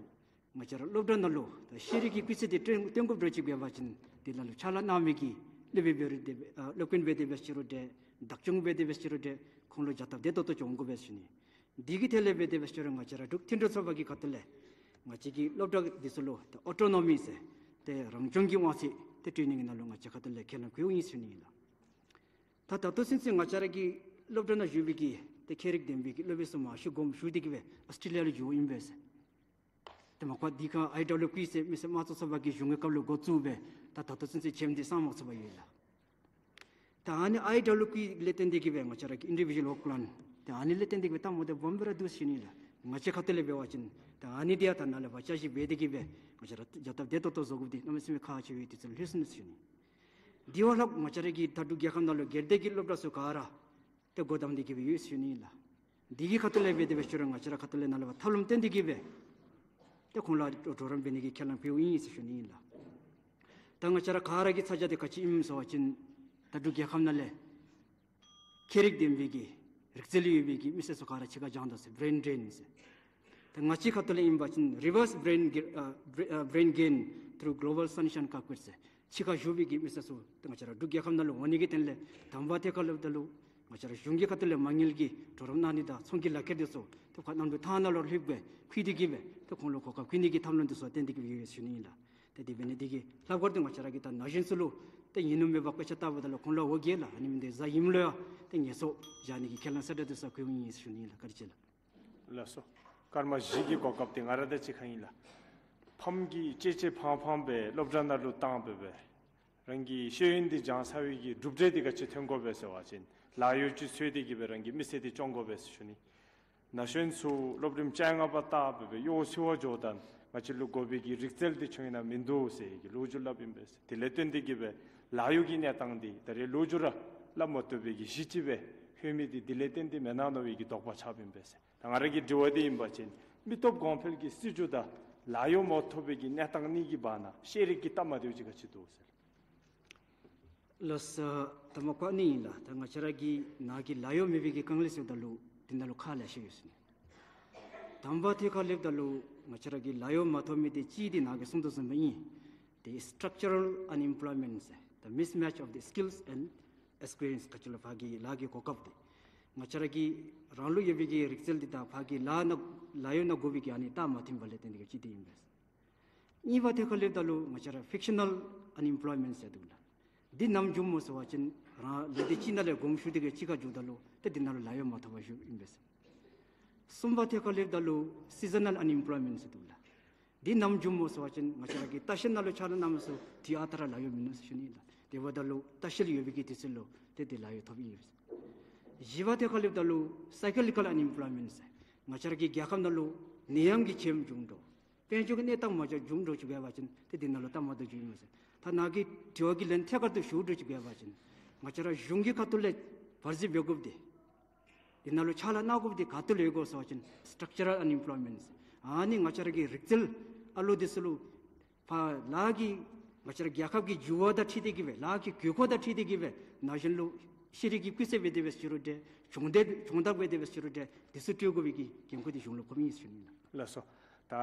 ང་བཅས་ར་སློབ་གྲྭ་ནང་ལུ་ད་ཤེས་རིག་གི་སྤུས་ཚད་འདི་སྟོན་སྟོན་དགོཔ་འདྲཝ་ཅིག་འབད་བ་ཅིན་དེ་ནང་ལུ་ཕྱག་ལཱ་གནང་མི་གི་སློབ་དཔོན་འབད་རུང་དེ་སྦེ་ཨ་སློབ་དཔོན་འབད་དེ་སྦེ་ཅིག་རུང་འདྲ་བདག་སྐྱོང་འབད་དེ་སྦེ་ཅིག་རུང་འདྲ་ཁོང་ལུ་བྱ་སྟབས་བདེ་ཏོག་ཏོ་ཅིག་འོང་དགོ་པས་ཟེར་ཞུ་ནི། དེ་གི་ཐད་ལས་འབད་དེ་སྦེ་ཅིག་རུང་ང་བཅས་ར་འབྲུག་མཐུན་གྲོས་ཚོགས་པ་གི་ཁ་ཐུག་ལས་ང་བཅས་ཀྱི་སློབ་གྲྭ་འདི་ཚུ་ལུ་ཏེ་ཨོ་ཊོ་ནོ་མི་ཟེར་ཏེ་རང་སྐྱོང་གི་དབང་ཚད་འདི་སྤྲོད་ནི་གི་ནང་ལུ་ང་བཅས་ཁ་ཐུག་ལས་ཁས་ལེན་ཕུལཝ་ཨིན་ཟེར་ཞུ་ནི་ཨིན་ལགས། ད་ད་ལྟོ་ཚུན་ཚོད་ང་བཅས་ར་གི་སློབ་གྲྭ་ནང་བཞུགས་པའི་གི་ཏེ་ཁྱད་རིག་ལྡན་པའི་གི་སློབ་དཔོན་ཚུ་མང་ཤོས་དགོངསམ་ཞུ་སྟེ་གི་སྦེ་ཨོསི་ཊེ་ལི་ཡ་ལུ་འགྱོཝ་ཨིན་པས་ཟེར། ཏེ་མ་པ་འདི་ཁར་ཨའི་ཌབ་ལུ་ཀུའི་ཟེར་མི་སེར་དམངས་གཙོའི་ཚོགས་པ་གི་གཞུང་གི་སྐབས་ལུ་འགོ་བཙུགས་སྦེ་ད་ད་ལྟོ་ཚུན་ཚོད་བྱོནམ་འདི་གསང་སྨོག་ཚོགས་པ་ཡོད་ལགས། ད་ཨ་ནི་ཨའི་ཌབ་ལུ་ཀུའི་ལས་བརྟེན་ཏེ་གི་སྦེ་ང་བཅས་ར་གི་ཨིན་ཌི་བི་ཌུ་ཨལ་ཝརཀ་པི་ལཱན་ཏེ་ཨ་ནི་ལས་བརྟེན་ཏེ་གི་སྦེ་ལྟ་མ་བདེཝ་སྦོམ་སྦེ་ར་འདུག་ཟེར་ཞུ་ནི་ལགས། ང་བཅས་ཁ་ཐུག་ལས་འབད་བ་ཅིན་ད་ཨ་ནི་འདི་ཡང་ད་ནཱ་ལས་ཕར་དཔྱད་ཞིབ་འབད་དེ་གི་སྦེ་ང་བཅས་ར་བྱ་སྟབས་བདེ་ཏོག་ཏོ་བཟོ་དགོཔ་འདི་གནམ་མེད་ས་མེད་ཁག་ཆེ་བའི་དུས་ཚོད་ལུ་ལྷོད་སོ་ནུག་ཟེར་ཞུ་ནི། དེ་བ་ལྷག་ང་བཅས་ར་གི་ད་འབྲུག་རྒྱལ་ཁབ་ནང་ལུ་སྒེར་སྡེ་གི་སློབ་གྲྭ་ཚུ་ག་ར་ཏེ་སྒོ་བསྡམས་ཏེ་གི་སྦེ་ཡོད་ཟེར་ཞུ་ནི་ཨིན་ལགས། དེ་གི་ཁ་ཐུག་ལས་འབད་དེ་སྦེ་ཅིག་རུང་ང་བཅས་ར་ཁ་ཐུག་ལས་ནཱ་ལས་ཕར་ཐབས་ལམ་བཏོན་ཏེ་གི་སྦེ་ཏེ་ཁོང་ལུ་གྲོགས་རམ་འབད་ནི་གི་ཁས་ལེན་ཕུལཝ་ཨིན་ཟེར་ཞུ་ནི་ཨིན་ལགས། ད་ང་བཅས་ར་ག་ར་གི་ཚ་གྱང་འདི་ག་ཅི་ཨིནམ་ཟེར་བ་ཅིན་ད་འབྲུག་རྒྱལ་ཁབ་ནང་ལས་ཁྱད་རིག་ལྡན་པའི་གི་རིག་རྩལ་ཡོད་པའི་གི་མི་སེར་ཚུ་ག་ར་ཕྱི་ཁར་བྱང་དོ་ཟེར་བི་རེན་ཌེན་ཟེར། ད་ང་བཅས་ཁ་ཐུག་ལས་ཨིན་པ་ཅིན་རི་བརསི་བི་རེན་གེ་ཨ་བི་རེན་གེན་ཐུ་རུ་གི་ལོ་བཱལ་སན་ཤའིན་ཀར་ཀེཊ་ཟེར་ཕྱི་ཁར་བཞུགས་པའི་གི་མི་སེར་ཚུ་ད་ང་བཅས་ར་འབྲུག་རྒྱལ་ཁབ་ནང་ལུ་འོང་ནི་གི་དོན་ལས་དང་པ་ཐད་ཁར་སླབ་ད་ལུ་ང་བཅས་ར་གཞུང་གི་ཁ་ཐུག་ལས་མ་དངུལ་གྱི་གྲོགས་རམ་གནང་ནི་དང་ཚོང་གི་ལག་ཁྱེར་འདི་ཚུ་ཏེ་ཁོང་གནམ་གྲུ་ཐང་ནང་ལུ་ལྷོད་སྦེ་ཁུར་ཏེ་གི་སྦེ་ཏེ་ཁོང་ལུ་གོ་སྐབས་བསྐུལ་ནི་གི་ཐབས་ལམ་འདི་ཚུ་བཏོན་ཏེ་གི་སྦེ་ཡོད་ཟེར་ཞུ་ནི་ཨིན་ལགས། ཏེ་དེ་འབད་ནི་འདི་གིས་ལྷག་པར་དུ་ང་བཅས་ར་གི་ད་ན་གཞོན་ཚུ་ལུ་ཏེ་ཡིན་ནོ་མེད་པར་སྐད་ཆ་བཏངམ་ད་ལུ་ཁོང་ལུ་འོ་བརྒྱལ་ལགས། ཨ་ནི་མི་འདི་གཟའ་ཡིནམ་ལུ་ཡང་ཏེ་ངལ་གསོ་བཞག་ནི་གི་ཁས་བླངས་གསལ་བསྒྲགས་འདི་ཚུ་ཕུལཝ་ཨིན་ཟེར་ཞུ་ནི་ཨིན་ལགས། བཀའ་དྲིན་ཆེ་ལགས། ལགས་སོ། སྐར་མ་བཞི་གི་གོ་སྐབས་འདི་ང་ར་དང་གཅིག་ཁར་ཨིན་ལགས། ཕམ་གྱིས་གཅེས་གཅེས་ཕངས་ཕངས་སྦེ་སློབ་གྲྭ་ནང་ལུ་བཏང་སྦེ་སྦེ་རང་གི་ཤེས་ཡོན་འདི་སྦྱང་ཚར་བའི་གི་གྲུབ་འབྲས་འདི་ག་ཅི་ཐོན་དགོ་པས་ཟེར་བ་ཅིན་ལཱ་གཡོག་ཅིག་འཚོལ་ཏེ་གི་སྦེ་རང་གི་མི་ཚེ་འདི་སྐྱོང་དགོ་པས་ཟེར་ཞུ་ནི། ན་གཞོན་ཚུ་སློབ་རིམ་བཅོ་ལྔ་པ་བཏང་སྦེ་སྦེ་གཡོག་འཚོལ་བར་འགྱོཝ་ད་ང་བཅས་ལུ་དགོ་པའི་གི་རིག་རྩལ་འདི་ཁྱོན་ནང་མིན་འདུག་ཟེར་གྱི་ལོ་རྒྱུས་སླབ་ཨིན་པས། དེ་ལས་བརྟེན་ཏེ་གི་སྦེ་ལཱ་གཡོག་གི་གནས་སྟངས་འདི་ད་རེས་ལོ་རྒྱུས་ར་སླབ་མ་བཏུབ་པའི་གི་གཞི་ཅིག་སྦེ་ལྷོད་མི་འདི་དེ་ལས་བརྟེན་ཏེ་མེན་ན་མནོ་བའི་གི་དོགས་པ་ཆགསཔ་ཨིན་པས། ད་ང་ར་གི་དྲི་བ་འདི་ཨིན་པ་ཅིན་མི་སྟོབས་གོང་འཕེལ་གྱི་སྲིད་བྱུས་དང་ལཱ་གཡོག་མ་ཐོབ་པའི་གི་གནས་སྟངས་གཉིས་ཀྱི་བར་ན་ཤེས་རིག་གི་སྟབས་མ་བདེཝ་ཅིག་ག་ཅི་འདུག་ཟེར། ལགས་སོ། ད་མ་པ་ཨ་ནི་ཨིན་ལགས། ད་ང་བཅས་ར་གི་ནཱ་གི་ལཱ་གཡོག་མེད་པའི་གི་དཀའ་ངལ་ཟེརཝ་ད་ལུ་འདི་ནང་ལུ་ཁག་ལེ་ཤ་ཡོད་ཟེར་ནི། དང་པ་ཐད་ཁར་སླབ་ད་ལུ་ང་བཅས་ར་གི་ལཱ་གཡོག་མ་ཐོབ་མི་འདི་གཅིག་འདི་ནཱ་གིས་གསུངས་དོ་བཟུམ་སྦེ་ཨིན། ཏེ་structural unemployment ཟེར་the mismatch of the skills and experience ག་ཅི་ལོ་ཕར་གྱི་ལཱ་གི་གོ་སྐབས་འདི་ང་བཅས་ར་གི་རང་ལུ་ཡོད་པའི་གི་རིག་རྩལ་འདི་དང་ཕར་གྱི་ལཱ་ནང་ལཱ་གཡོག་ནང་དགོ་པའི་གི་ཨ་ནི་རྟགས་མ་མཐུན་པ་ལས་བརྟེན་ཏེ་གི་གཅིག་འདི་ཨིན་པས། གཉིས་པ་ཐད་ཁར་སླབ་ད་ལུ་ང་བཅས་ར་ཕིག་ཤ་ནཱལ་ཨན་ཨེམ་པོལོའི་མེནཊ་ཟེར་འདུག་ལགས། འདི་ནམ་འབྱུངམ་སྨོ་ཟེར་བ་ཅིན་རང་ལས་སྡེ་གཅིག་ནང་ལས་དགོངསམ་ཞུ་སྟེ་གི་གཅིག་ཁར་འགྱོཝ་ད་ལུ་ཏེ་འདི་ནང་ལུ་ལཱ་གཡོག་མ་ཐོབ་པར་བཞུགསཔ་ཨིན་པས། གསུམ་པ་ཐད་ཁར་སླབ་ད་ལུ་སི་ཛ་ནཱལ་ཨན་ཨེམ་པོལོའི་མེནཊ་ཟེར་འདུག་ལགས། འདི་ནམ་འབྱུངམ་སྨོ་ཟེར་བ་ཅིན་ང་བཅས་ར་གི་ལྟ་བཤལ་ནང་ལུ་ཕྱག་ལཱ་གནངམ་ཚུ་དུས་ཨ་རྟག་ར་ལཱ་གཡོག་མིན་ནུག་ཟེར་ཞུ་ནི་ལགས། དེ་འབདཝ་ད་ལུ་ལྟ་བཤལ་ཡོད་པའི་གི་དུས་ཚོད་ལུ་ཏེ་འདི་ལཱ་གཡོག་ཐོབ་ཨིན་པས། བཞི་པ་ཐད་ཁར་སླབ་ད་ལུ་སའི་ཀེ་ལི་ཀཱལ་ཨན་ཨེམ་པོལོའི་མེནཊ་ཟེར་ང་བཅས་ར་གི་རྒྱལ་ཁབ་ནང་ལུ་ནད་ཡམས་ཀྱི་ཇེ་ཡམས་འགྱོ་འགྱོ་དཔལ་འབྱོར་གྱི་གནས་སྟངས་མ་འགྱུར་འགྱོ་འགྱོཝ་ཅིག་འབད་བ་ཅིན་ཏེ་འདི་ནང་ལུ་སྟབས་མ་བདེཝ་ཅིག་ཨིན་མས་ཟེར། ད་ནཱ་གི་དྲི་བ་གི་ལན་ཐད་ཀར་དུ་ཞུ་འགྱོཝ་ཅིག་འབད་བ་ཅིན་ང་བཅས་ར་གཞུང་གི་ཁ་ཐུག་ལས་བར་ཆད་འབད་དགོཔ་འདི་འདི་ནང་ལུ་ཕྱག་ལཱ་གནང་དགོཔ་འདི་ག་ཏེ་ལས་ཡོད་གོ་ཟེར་བ་ཅིན་སི་ཊྲག་ཅ་རཱལ་ཨན་ཨེམ་པོལོའི་མེནཊ་ཟེར། ཨ་ནི་ང་བཅས་ར་གི་རིག་རྩལ་ཨ་ལུ་འདི་ཚུ་ལུ་ཕར་ལཱ་གི་ང་བཅས་ར་རྒྱལ་ཁབ་ཀྱི་འགྱུར་བ་དང་འཁྲིལ་ཏེ་གི་སྦེ་ལཱ་གི་དགོས་མཁོ་དང་འཁྲིལ་ཏེ་གི་སྦེ་ན་གཞོན་ལུ་ཤེས་རིག་གི་སྤུས་ཚད་འབད་དེ་སྦེ་ཅིག་རུང་འདྲ་སྦྱོང་བརྡར་སྦྱོང་བརྡར་འབད་དེ་སྦེ་ཅིག་རུང་འདྲ་འདི་ཚུ་སྤྲོད་དགོ་པའི་གི་འགན་ཁུར་འདི་གཞུང་ལུ་ཕོགཔ་ཨིན་ཟེར་ཞུ་ནི་ལགས། ལགས་སོ། ད་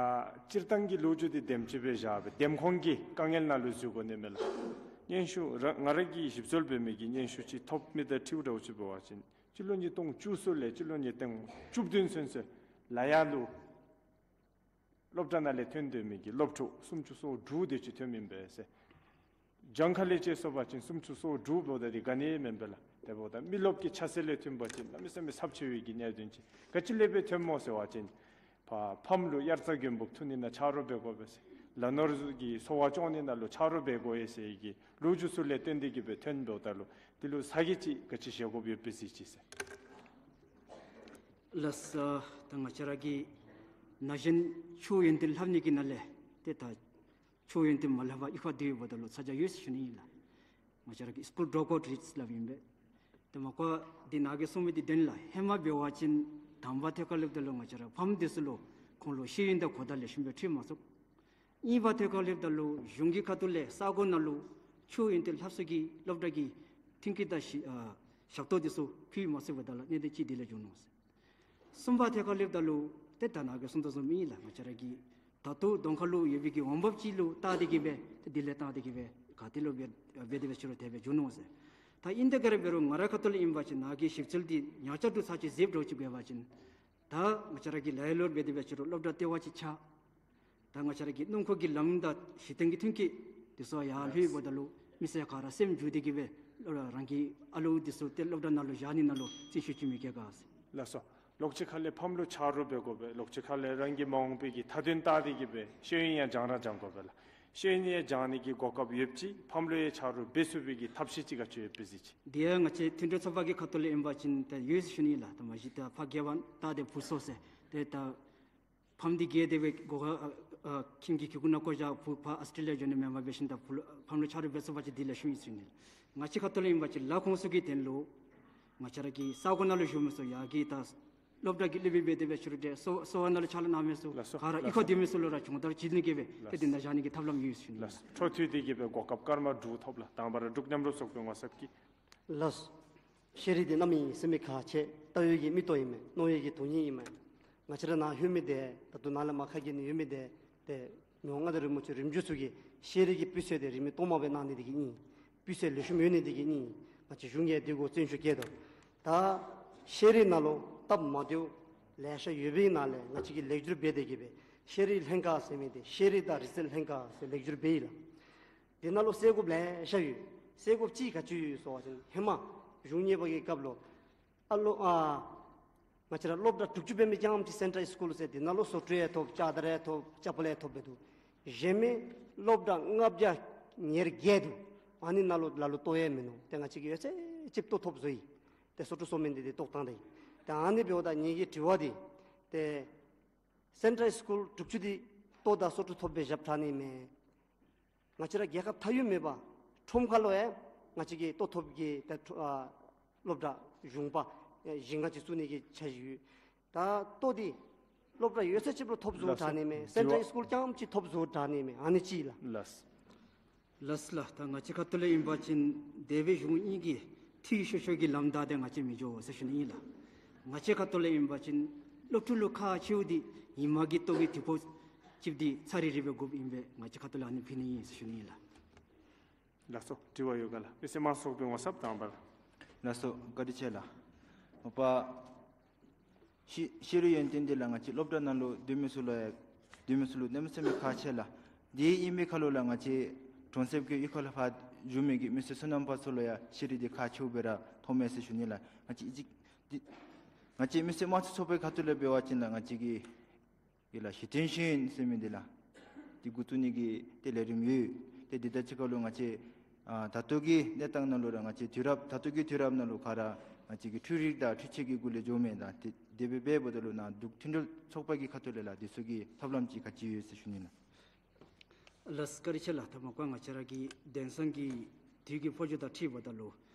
སྤྱིར་བཏང་གི་ལོ་རྒྱུས་འདི་དེམ་ཅིག་སྦེ་བཞག་སྦེ་འདེམས་ཁོངས་ཀྱི་དཀའ་ངལ་ནང་ལུ་འཛུལ་དགོ་ནི་མས་ལགས། སྙན་ཞུ་ར་ང་ར་གིས་ཞིབ་འཚོལ་འབད་མི་གི་སྙན་ཞུ་ཅིག་ཐོབ་མི་དང་འཁྲིལཝ་འདྲཝ་ཅིག་འབད་བ་ཅིན་སྤྱི་ལོ་ཉིས་སྟོང་བཅུ་གསུམ་ལས་སྤྱི་ལོ་ཉིས་སྟོང་བཅུ་བདུན་ཚུན་ཚོད་ལ་ཡ་ལུ་སློབ་གྲྭ་ནང་ལས་ཐོན་སྡོད་མི་གི་སློབ་ཕྲུག་སུམ་ཅུ་སོ་དྲུག་དེ་ཅིག་ཐོནམ་ཨིན་པས་ཟེར། གྱངས་ཁ་ལས་དཔྱད་སོང་པ་ཅིན་སུམ་ཅུ་སོ་དྲུག་འབདཝ་ད་འདི་ག་ནི་མེན་པས་ལགས། དེ་འབདཝ་ད་མི་རློབས་ཀྱི་ཆ་ཚད་ལས་མཐུནམ་ཅིག་གནམ་མེད་ས་མེད་ཚབས་ཆེ་བའི་གི་གནད་དོན་ཅིག། ག་ཅི་ལས་སྦེ་ཐོནམ་སྨོ་ཟེར་བ་ཅིན་ཕ་ཕམ་ལུ་དབྱར་རྩྭ་དགུན་འབུ་འཐུ་ནི་ནང་ཆ་རོགས་འབད་དགོ་པས་ཟེར། ལ་ནོར་གྱི་འཚོ་བ་སྐྱོང་ནི་ནང་ལུ་ཆ་རོགས་འབད་དགོ་ཡི་ཟེར་གྱི་ལོ་རྒྱུས་ཚུ་ལས་བརྟེན་ཏེ་གི་སྦེ་ཐོནམ་འབདཝ་ད་ལུ་འདི་ལུ་ཚ་གྱང་ཅིག་ག་ཅི་བཞེས་དགོཔ་ཡོདཔ་སྦེ་གཟིགས་ཅི་ཟེར། ལགས་སོ། ད་ང་བཅས་ར་གི་ན་གཞོན་ཆུ་ཡོན་ཏན་ལྷབ་ནི་གི་ནང་ལས་ཏེ་ད་ ཆོས་ཡོན་ཏན་མ་ལྷབ་པར་གཡུས་ཁར་སྡོད་ཡོདཔ་ད་ལུ་ཚ་གྱང་ཡོད་ཟེར་ཞུ་ནི་ཨིན་ལགས། ང་བཅས་ར་གི་སི་ཀུལ་ཌོརོབ་ཨའུཊ་རེཊ་སླབ་ཨིན་པས། ཏེ་མ་ཀོ་འདི་ནཱ་གིས་གསུངས་མི་འདི་བདེན་ལགས། ཧེ་མ་འབད་བ་ཅིན་དང་པ་ཐད་ཁར་སླེབས་ད་ལུ་ང་བཅས་ར་ཕམ་འདི་ཚུ་ལུ་ཁོང་ལུ་ཤེས་ཡོན་དང་གོ་བརྡ་ལེགས་ཤོམ་སྦེ་འཕྲོད་མ་ཚུགས། གཉིས་པ་ཐད་ཁར་སླེབས་ད་ལུ་གཞུང་གི་ཁ་ཐུག་ལས་ས་གོ་ནང་ལུ་ཆོས་ཡོན་ཏན་ལྷབ་ས་གི་སློབ་གྲྭ་གི་མཐུན་རྐྱེན་དང་ཞི་ཨ་ཞབས་ཏོག་འདི་ཚུ་ཕུལ་མ་ཚུགས་པ་ད་ལུ་གནད་དོན་ཅིག་འདི་ལས་བྱུང་ནུག་ཟེར། གསུམ་པ་ཐད་ཁར་སླེབས་ད་ལུ་ཏེ་ད་ནཱ་གིས་གསུངས་དོ་བཟུམ་ཨིན་ལགས། ང་བཅས་ར་གི་ད་ལྟོ་གདོང་ཁ་ལུ་ཡོད་པའི་གི་འོང་འབབ་ཅིག་ལུ་བལྟ་སྟེ་གིས་སྦེ་ཏེ་དེ་ལས་བརྟེན་ཏེ་གིས་སྦེ་ག་ཏེ་ལུ་འབད་འབད་དེ་འབད་ཞུ་རུང་དེ་སྦེ་བྱུང་ནུག་ཟེར། ད་ཨིན་ཏེ་ག་ར་འབད་རུང་ང་རའི་ཁ་ཐུག་ལས་ཨིན་པ་ཅིན་ནཱ་གི་ཞིབ་འཚོལ་འདི་ཉག་ཆ་འདྲཝ་ཚར་ཅིག་གཟིགས་འགྱོ་ཅིག་འབད་བ་ཅིན་ད་ང་བཅས་ར་གི་ལཱ་གཡོག་ལུ་འབད་དེ་འབད་ཞུ་རུང་སློབ་གྲྭ་ལྟེ་བ་ཅིག་ཆགས། ད་ང་བཅས་ར་གི་སྣུམ་འཁོར་གྱི་ལམ་དང་གཞི་རྟེན་གྱི་མཐུན་རྐྱེན་འདི་ཚུ་ཡར་ལྷོད་པ་ད་ལུ་མི་སེར་ག་ར་སེམས་འགྱུར་ཏེ་གིས་སྦེ་རང་གི་ཨ་ལུ་འདི་ཚུ་ཏེ་སློབ་གྲྭ་ནང་ལུ་བཞག་ནི་ནང་ལུ་བརྩོན་ཤུགས་ཅིག་མི་བསྐྱེད་ག་ཟེར། ལགས་སོ། ལོགས་ཅིག་ཁ་ལས་ཕམ་ལུ་ཆ་རོགས་འབད་དགོ་པས། ལོགས་ཅིག་ཁ་ལས་རང་གི་མ་འོངས་པའི་གི་མཐའ་དོན་བལྟ་སྟེ་གིས་སྦེ་ཤེས་ཡོན་ཡང་སྦྱང་ར་སྦྱང་དགོ་པས་ལགས། ཤེས་ཡོན་ཡང་སྦྱང་ནི་གི་གོ་སྐབས་ཡོདཔ་ཅིག་ཕམ་ལུ་ཡང་ཆ་རོགས་འབད་ཚུགས་པའི་གི་ཐབས་ཤེས་ཅིག་ག་ཅི་ཡོདཔ་སྦེ་གཟིགས་ཅི། དེ་ཡང་ང་བཅས་མཐུན་འབྲེལ་ཚོགས་པ་གི་ཁ་ཐུག་ལས་ཨིན་པ་ཅིན་ཏེ་ཡོད་ཟེར་ཞུ་ནི་ལགས། ད་མ་གཞི་ད་ཕར་རྒྱལ་ཡོངས་ད་དེ་བུ་སོ་ཟེར་ཏེ་ད་ཕམ་འདི་རྒས་ཏེ་སྦེ་སྒོ་ཁར་ཨ་ཨ་ཁྱིམ་གྱི་སྒོ་ཁར་ནང་བཀོ་བཞག། བུ་ཕར་ཨོསི་ཊེ་ལི་ཡ་འགྱོ་ནི་མེན་པར་འབད་ཞིནམ་ད་བུ་ཕམ་ལུ་ཆ་རོགས་འབད་ཚུགས་པ་ཅིན་དེ་ལེགས་ཤོམ་ཨིན་ཟེར་ཞུ་ནི་ལགས། ང་བཅས་ཁ་ཐུག་ལས་ཨིན་པ་ཅིན་ལཱ་ཁོངས་ཚུ་གི་དོན་ལུ་ང་བཅས་ར་གི་ས་གོ་ནང་ལུ་བཞུགས་མི་ཚུ་ཡར་གྱི་ད་སློབ་གྲྭ་གི་སློབ་དཔོན་འབད་དེ་འབད་ཞུ་རུང་ཏེ་གསོ་གསོ་བ་ནང་ལུ་ཕྱག་ལཱ་གནང་མི་ཚུ་ལགས་སོ། ག་ར་ལགས་གཡུས་ཁར་སོ། སྡོད་མི་ཚུ་ལུ་ར་སྦྱོང་བརྡར་བྱིན་ནི་གི་སྦེ་ཏེ་དེ་ནང་བཞག་ནི་གི་ཐབས་ལམ་ཡོད་ཟེར་ཞུ་ནི་ལགས། ལགས་སོ། འཕྲོ་མཐུད་དེ་གིས་སྦེ་གོ་སྐབས་སྐར་མ་དྲུག་ཐོབ་ལགས། དང་པ་ར་འབྲུག་མཉམ་རུབ་ཚོགས་པའི་ངོ་ཚབ་ཀྱིས། ལགས་སོ། ཤེས་རིག་འདི་རྣམ་གཡེང་སེམས་མེད་ཁག་ཆེ། ལྟ་བའི་གི་མིག་ཏོ་ཨིན་མས། མནོ་བའི་གི་དོན་སྙིང་ཨིན་མས། ང་བཅས་ར་ནཱ་ལྷོད་མི་འདི་ད་ལྟོ་ནཱ་ལས་མར་ཁ་གྱེས་ནི་ཡོད་མི་འདི་ཏེ་མི་དབང་མངའ་བདག་རིན་པོ་ཆེ་རིམ་བྱོན་ཚུ་གིས་ཤེས་རིག་གི་སྤུས་ཚད་འདི་རིན་མེད་སྟོངམ་སྦེ་གནང་ནི་འདི་གིས་ཨིན། སྤུས་ཚད་ལེགས་ཤོམ་ཡོད་ནི་འདི་གིས་ཨིན། ང་བཅས་གཞུང་གིས་འདི་གུ་བརྩོན་ཤུགས་བསྐྱེད་དོ། ད་ཤེས་རིག་ནང་ལུ་སྟབས་མ་བདེཝ་ལེ་ཤ་ཡོད་པའི་ནང་ལས་ང་བཅས་ཀྱིས་ལེགས་བསྒྱུར་འབད་དེ་གིས་སྦེ་ཤེས་རིག་ལྷན་ཁག་ཟེར་མི་འདི་ཤེས་རིག་དང་རིག་རྩལ་ལྷན་ཁག་ཟེར་ལེགས་བསྒྱུར་འབད་ཡི་ལགས། དེ་ནང་ལུ་སེལ་དགོཔ་ལེ་ཤ་ཡོད། སེལ་དགོཔ་ཅིག་ག་ཅི་ཡོད་ཟེར་བ་ཅིན་ཧེ་མ་གཞུང་གཉིས་པ་གི་སྐབས་ལུ་ཨ་ལོ་ཨ་ང་བཅས་ར་སློབ་གྲྭ་དྲུག་ཅུ་འབད་མི་རྐྱངམ་ཅིག་སེན་ཊལ་སི་ཀུལ་ཟེར་དེ་ནང་ལུ་བཟོ་བཀྲ་ཡང་ཐོབ། ལྕགས་དར་ཡང་ཐོབ། ལྕགས་ཕོ་ལ་ཡང་ཐོབ་འབད་འདུག། གཞན་མི་སློབ་གྲྭ་ལྔ་བརྒྱ་ཉེར་བརྒྱད་འདུག། ཨ་ནི་ནང་ལུ་ལ་ལུ་གཏོགས་ཡང་མིན་ནུག། ཏེ་ང་བཅས་ཀྱིས་ཡོད་ཚད་ཅིག་གཏོགས་ཐོབ་བཟོ་ཡི། ཏེ་སོ་དྲུག་སོ་མེན་འདི་ཏེ་གཏོགས་བཏང་ད་ཡི། ཏེ་ཨ་ནི་འབདཝ་ད་ངེ་གི་དྲི་བ་འདི་ཏེ་སེན་ཊལ་སི་ཀུལ་དྲུག་ཅུ་འདི་གཏོགས་དང་སོ་དྲུག་ཐོབ་སྦེ་བཞག་དྲག་ནི་མས། ང་བཅས་ར་རྒྱལ་ཁབ་མཐའ་དབུས་མེད་པར་ཁྲོམ་ཁ་ལུ་ཡང་ང་བཅས་ཀྱིས་གཏོགས་ཐོབ་ཀྱི་ད་ཨ་སློབ་གྲྭ་གཞུང་པ་ཨེ་བཞི་ལྔ་ཅིག་བཙུགས་ནི་གི་འཆར་གཞི་ཡོད། ད་ལྟོ་འདི་སློབ་གྲྭ་ཡོད་ཚད་ཅིག་ལུ་ཐོབ་བཟོ་དྲག་ནི་མས། ལགས་སོ། སེན་ཊལ་སི་ཀུལ་རྐྱངམ་ཅིག་ཐོབ་བཟོ་དྲག་ནི་མས། ཨ་ནི་ཅིག་ལགས། ལགས། ལགས་ལགས། ད་ང་བཅས་ཁ་ཐུག་ལས་ཨིན་པ་ཅིན་དེ་སྦེ་གཞུང་གཉིས་ཀྱིས་འཐུས་ཤོར་ཤོར་གྱི་ལམ་བདའ་སྟེ་ང་བཅས་མི་འགྱོ་ཟེར་ཞུ་ནི་ཨིན་ལགས། ང་བཅས་ཁ་ཐུག་ལས་ཨིན་པ་ཅིན་སློབ་ཕྲུག་ལུ་ཁག་ཆེཝ་འདི་ཉིན་མ་གི་ལྟོ་གོས་དུས་ཕོགས་ཅིག་འདི་ཚར་རེ་རེ་སྦེ་དགོཔ་ཨིན་པས། ང་བཅས་ཁ་ཐུག་ལས་ཨ་ནི་ཕུལ་ནི་ཨིན་ཟེར་ཞུ་ནི་ཨིན་ལགས། ལགས་སོ། དྲི་བ་ཡོད་ག་ལགས། མི་སེར་དམངས་གཙོ་ཚོགས་པའི་ངོ་ཚབ་དང་པ་ར། ལགས་སོ། བཀའ་དྲིན་ཆེ་ལགས། མ་པ་ཤེས་ཤེས་རིག་ཡོན་ཏན་འདི་ལགས་ང་བཅས་སློབ་གྲྭ་ནང་ལུ་སྡོད་མི་ཚུ་ལུ་ཡང་སྡོད་མི་ཚུ་ལུ་གནམ་མེད་ས་མེད་ཁག་ཆེ་ལགས། དེ་ཨིན་པའི་ཁར་ལུ་ལགས་ང་བཅས་གྲོང་གསེབ་ཀྱི་གཡུས་ཁ་ལུ་ཕར་བཞུགས་མི་གི་མི་སེར་སོ་ནམ་པ་ཚུ་ལུ་ཡང་ཤེས་རིག་འདི་ཁག་ཆེཝ་སྦེ་ར་མཐོངམ་མས་ཟེར་ཞུ་ནི་ལགས། ང་བཅས་ཨི་ཅིག་འདི་ང་བཅས་མི་སེར་དམངས་གཙོ་ཚོགས་པའི་ཁ་ཐུག་ལས་འབད་བ་ཅིན་ལགས་ང་བཅས་ཀྱི་ཡོད་ལགས་གཞི་རྟེན་ཤེས་ཡོན་ཟེར་མི་འདི་ལགས། འདི་འགོ་བཙུགས་ནི་གི་ཏེ་ལས་རིམ་ཡོད། ཏེ་འདི་དང་གཅིག་ཁར་ལུ་ང་བཅས་ཨ་ད་ལྟོ་གི་གནས་སྟངས་ནང་ལུ་ར་ང་བཅས་དུས་རབས་ད་ལྟོ་གི་དུས་རབས་ནང་ལུ་ག་ར་ང་བཅས་ཀྱི་འཕྲུལ་རིག་དང་འཕྲུལ་ཆས་ཀྱི་སྒོ་ལས་འགྱོཝ་མས། ད་དེ་དེ་སྦེ་འབདཝ་ད་ལུ་ནཱ་འབྲུག་མཐུན་འབྲེལ་ཚོགས་པ་གི་ཁ་ཐུག་ལས་ལགས་འདི་ཚུ་གི་ཐབས་ལམ་ཅིག་ག་ཅི་ཡོད་ཟེར་ཞུ་ནི་ལགས། ལགས་བཀའ་དྲིན་ཆེ་ལགས། ད་མ་པ་ང་བཅས་ར་གི་དེང་སང་གི་དུས་ཀྱི་འཕོ་འགྱུར་དང་འཁྲིལ་བ་ད་ལུ་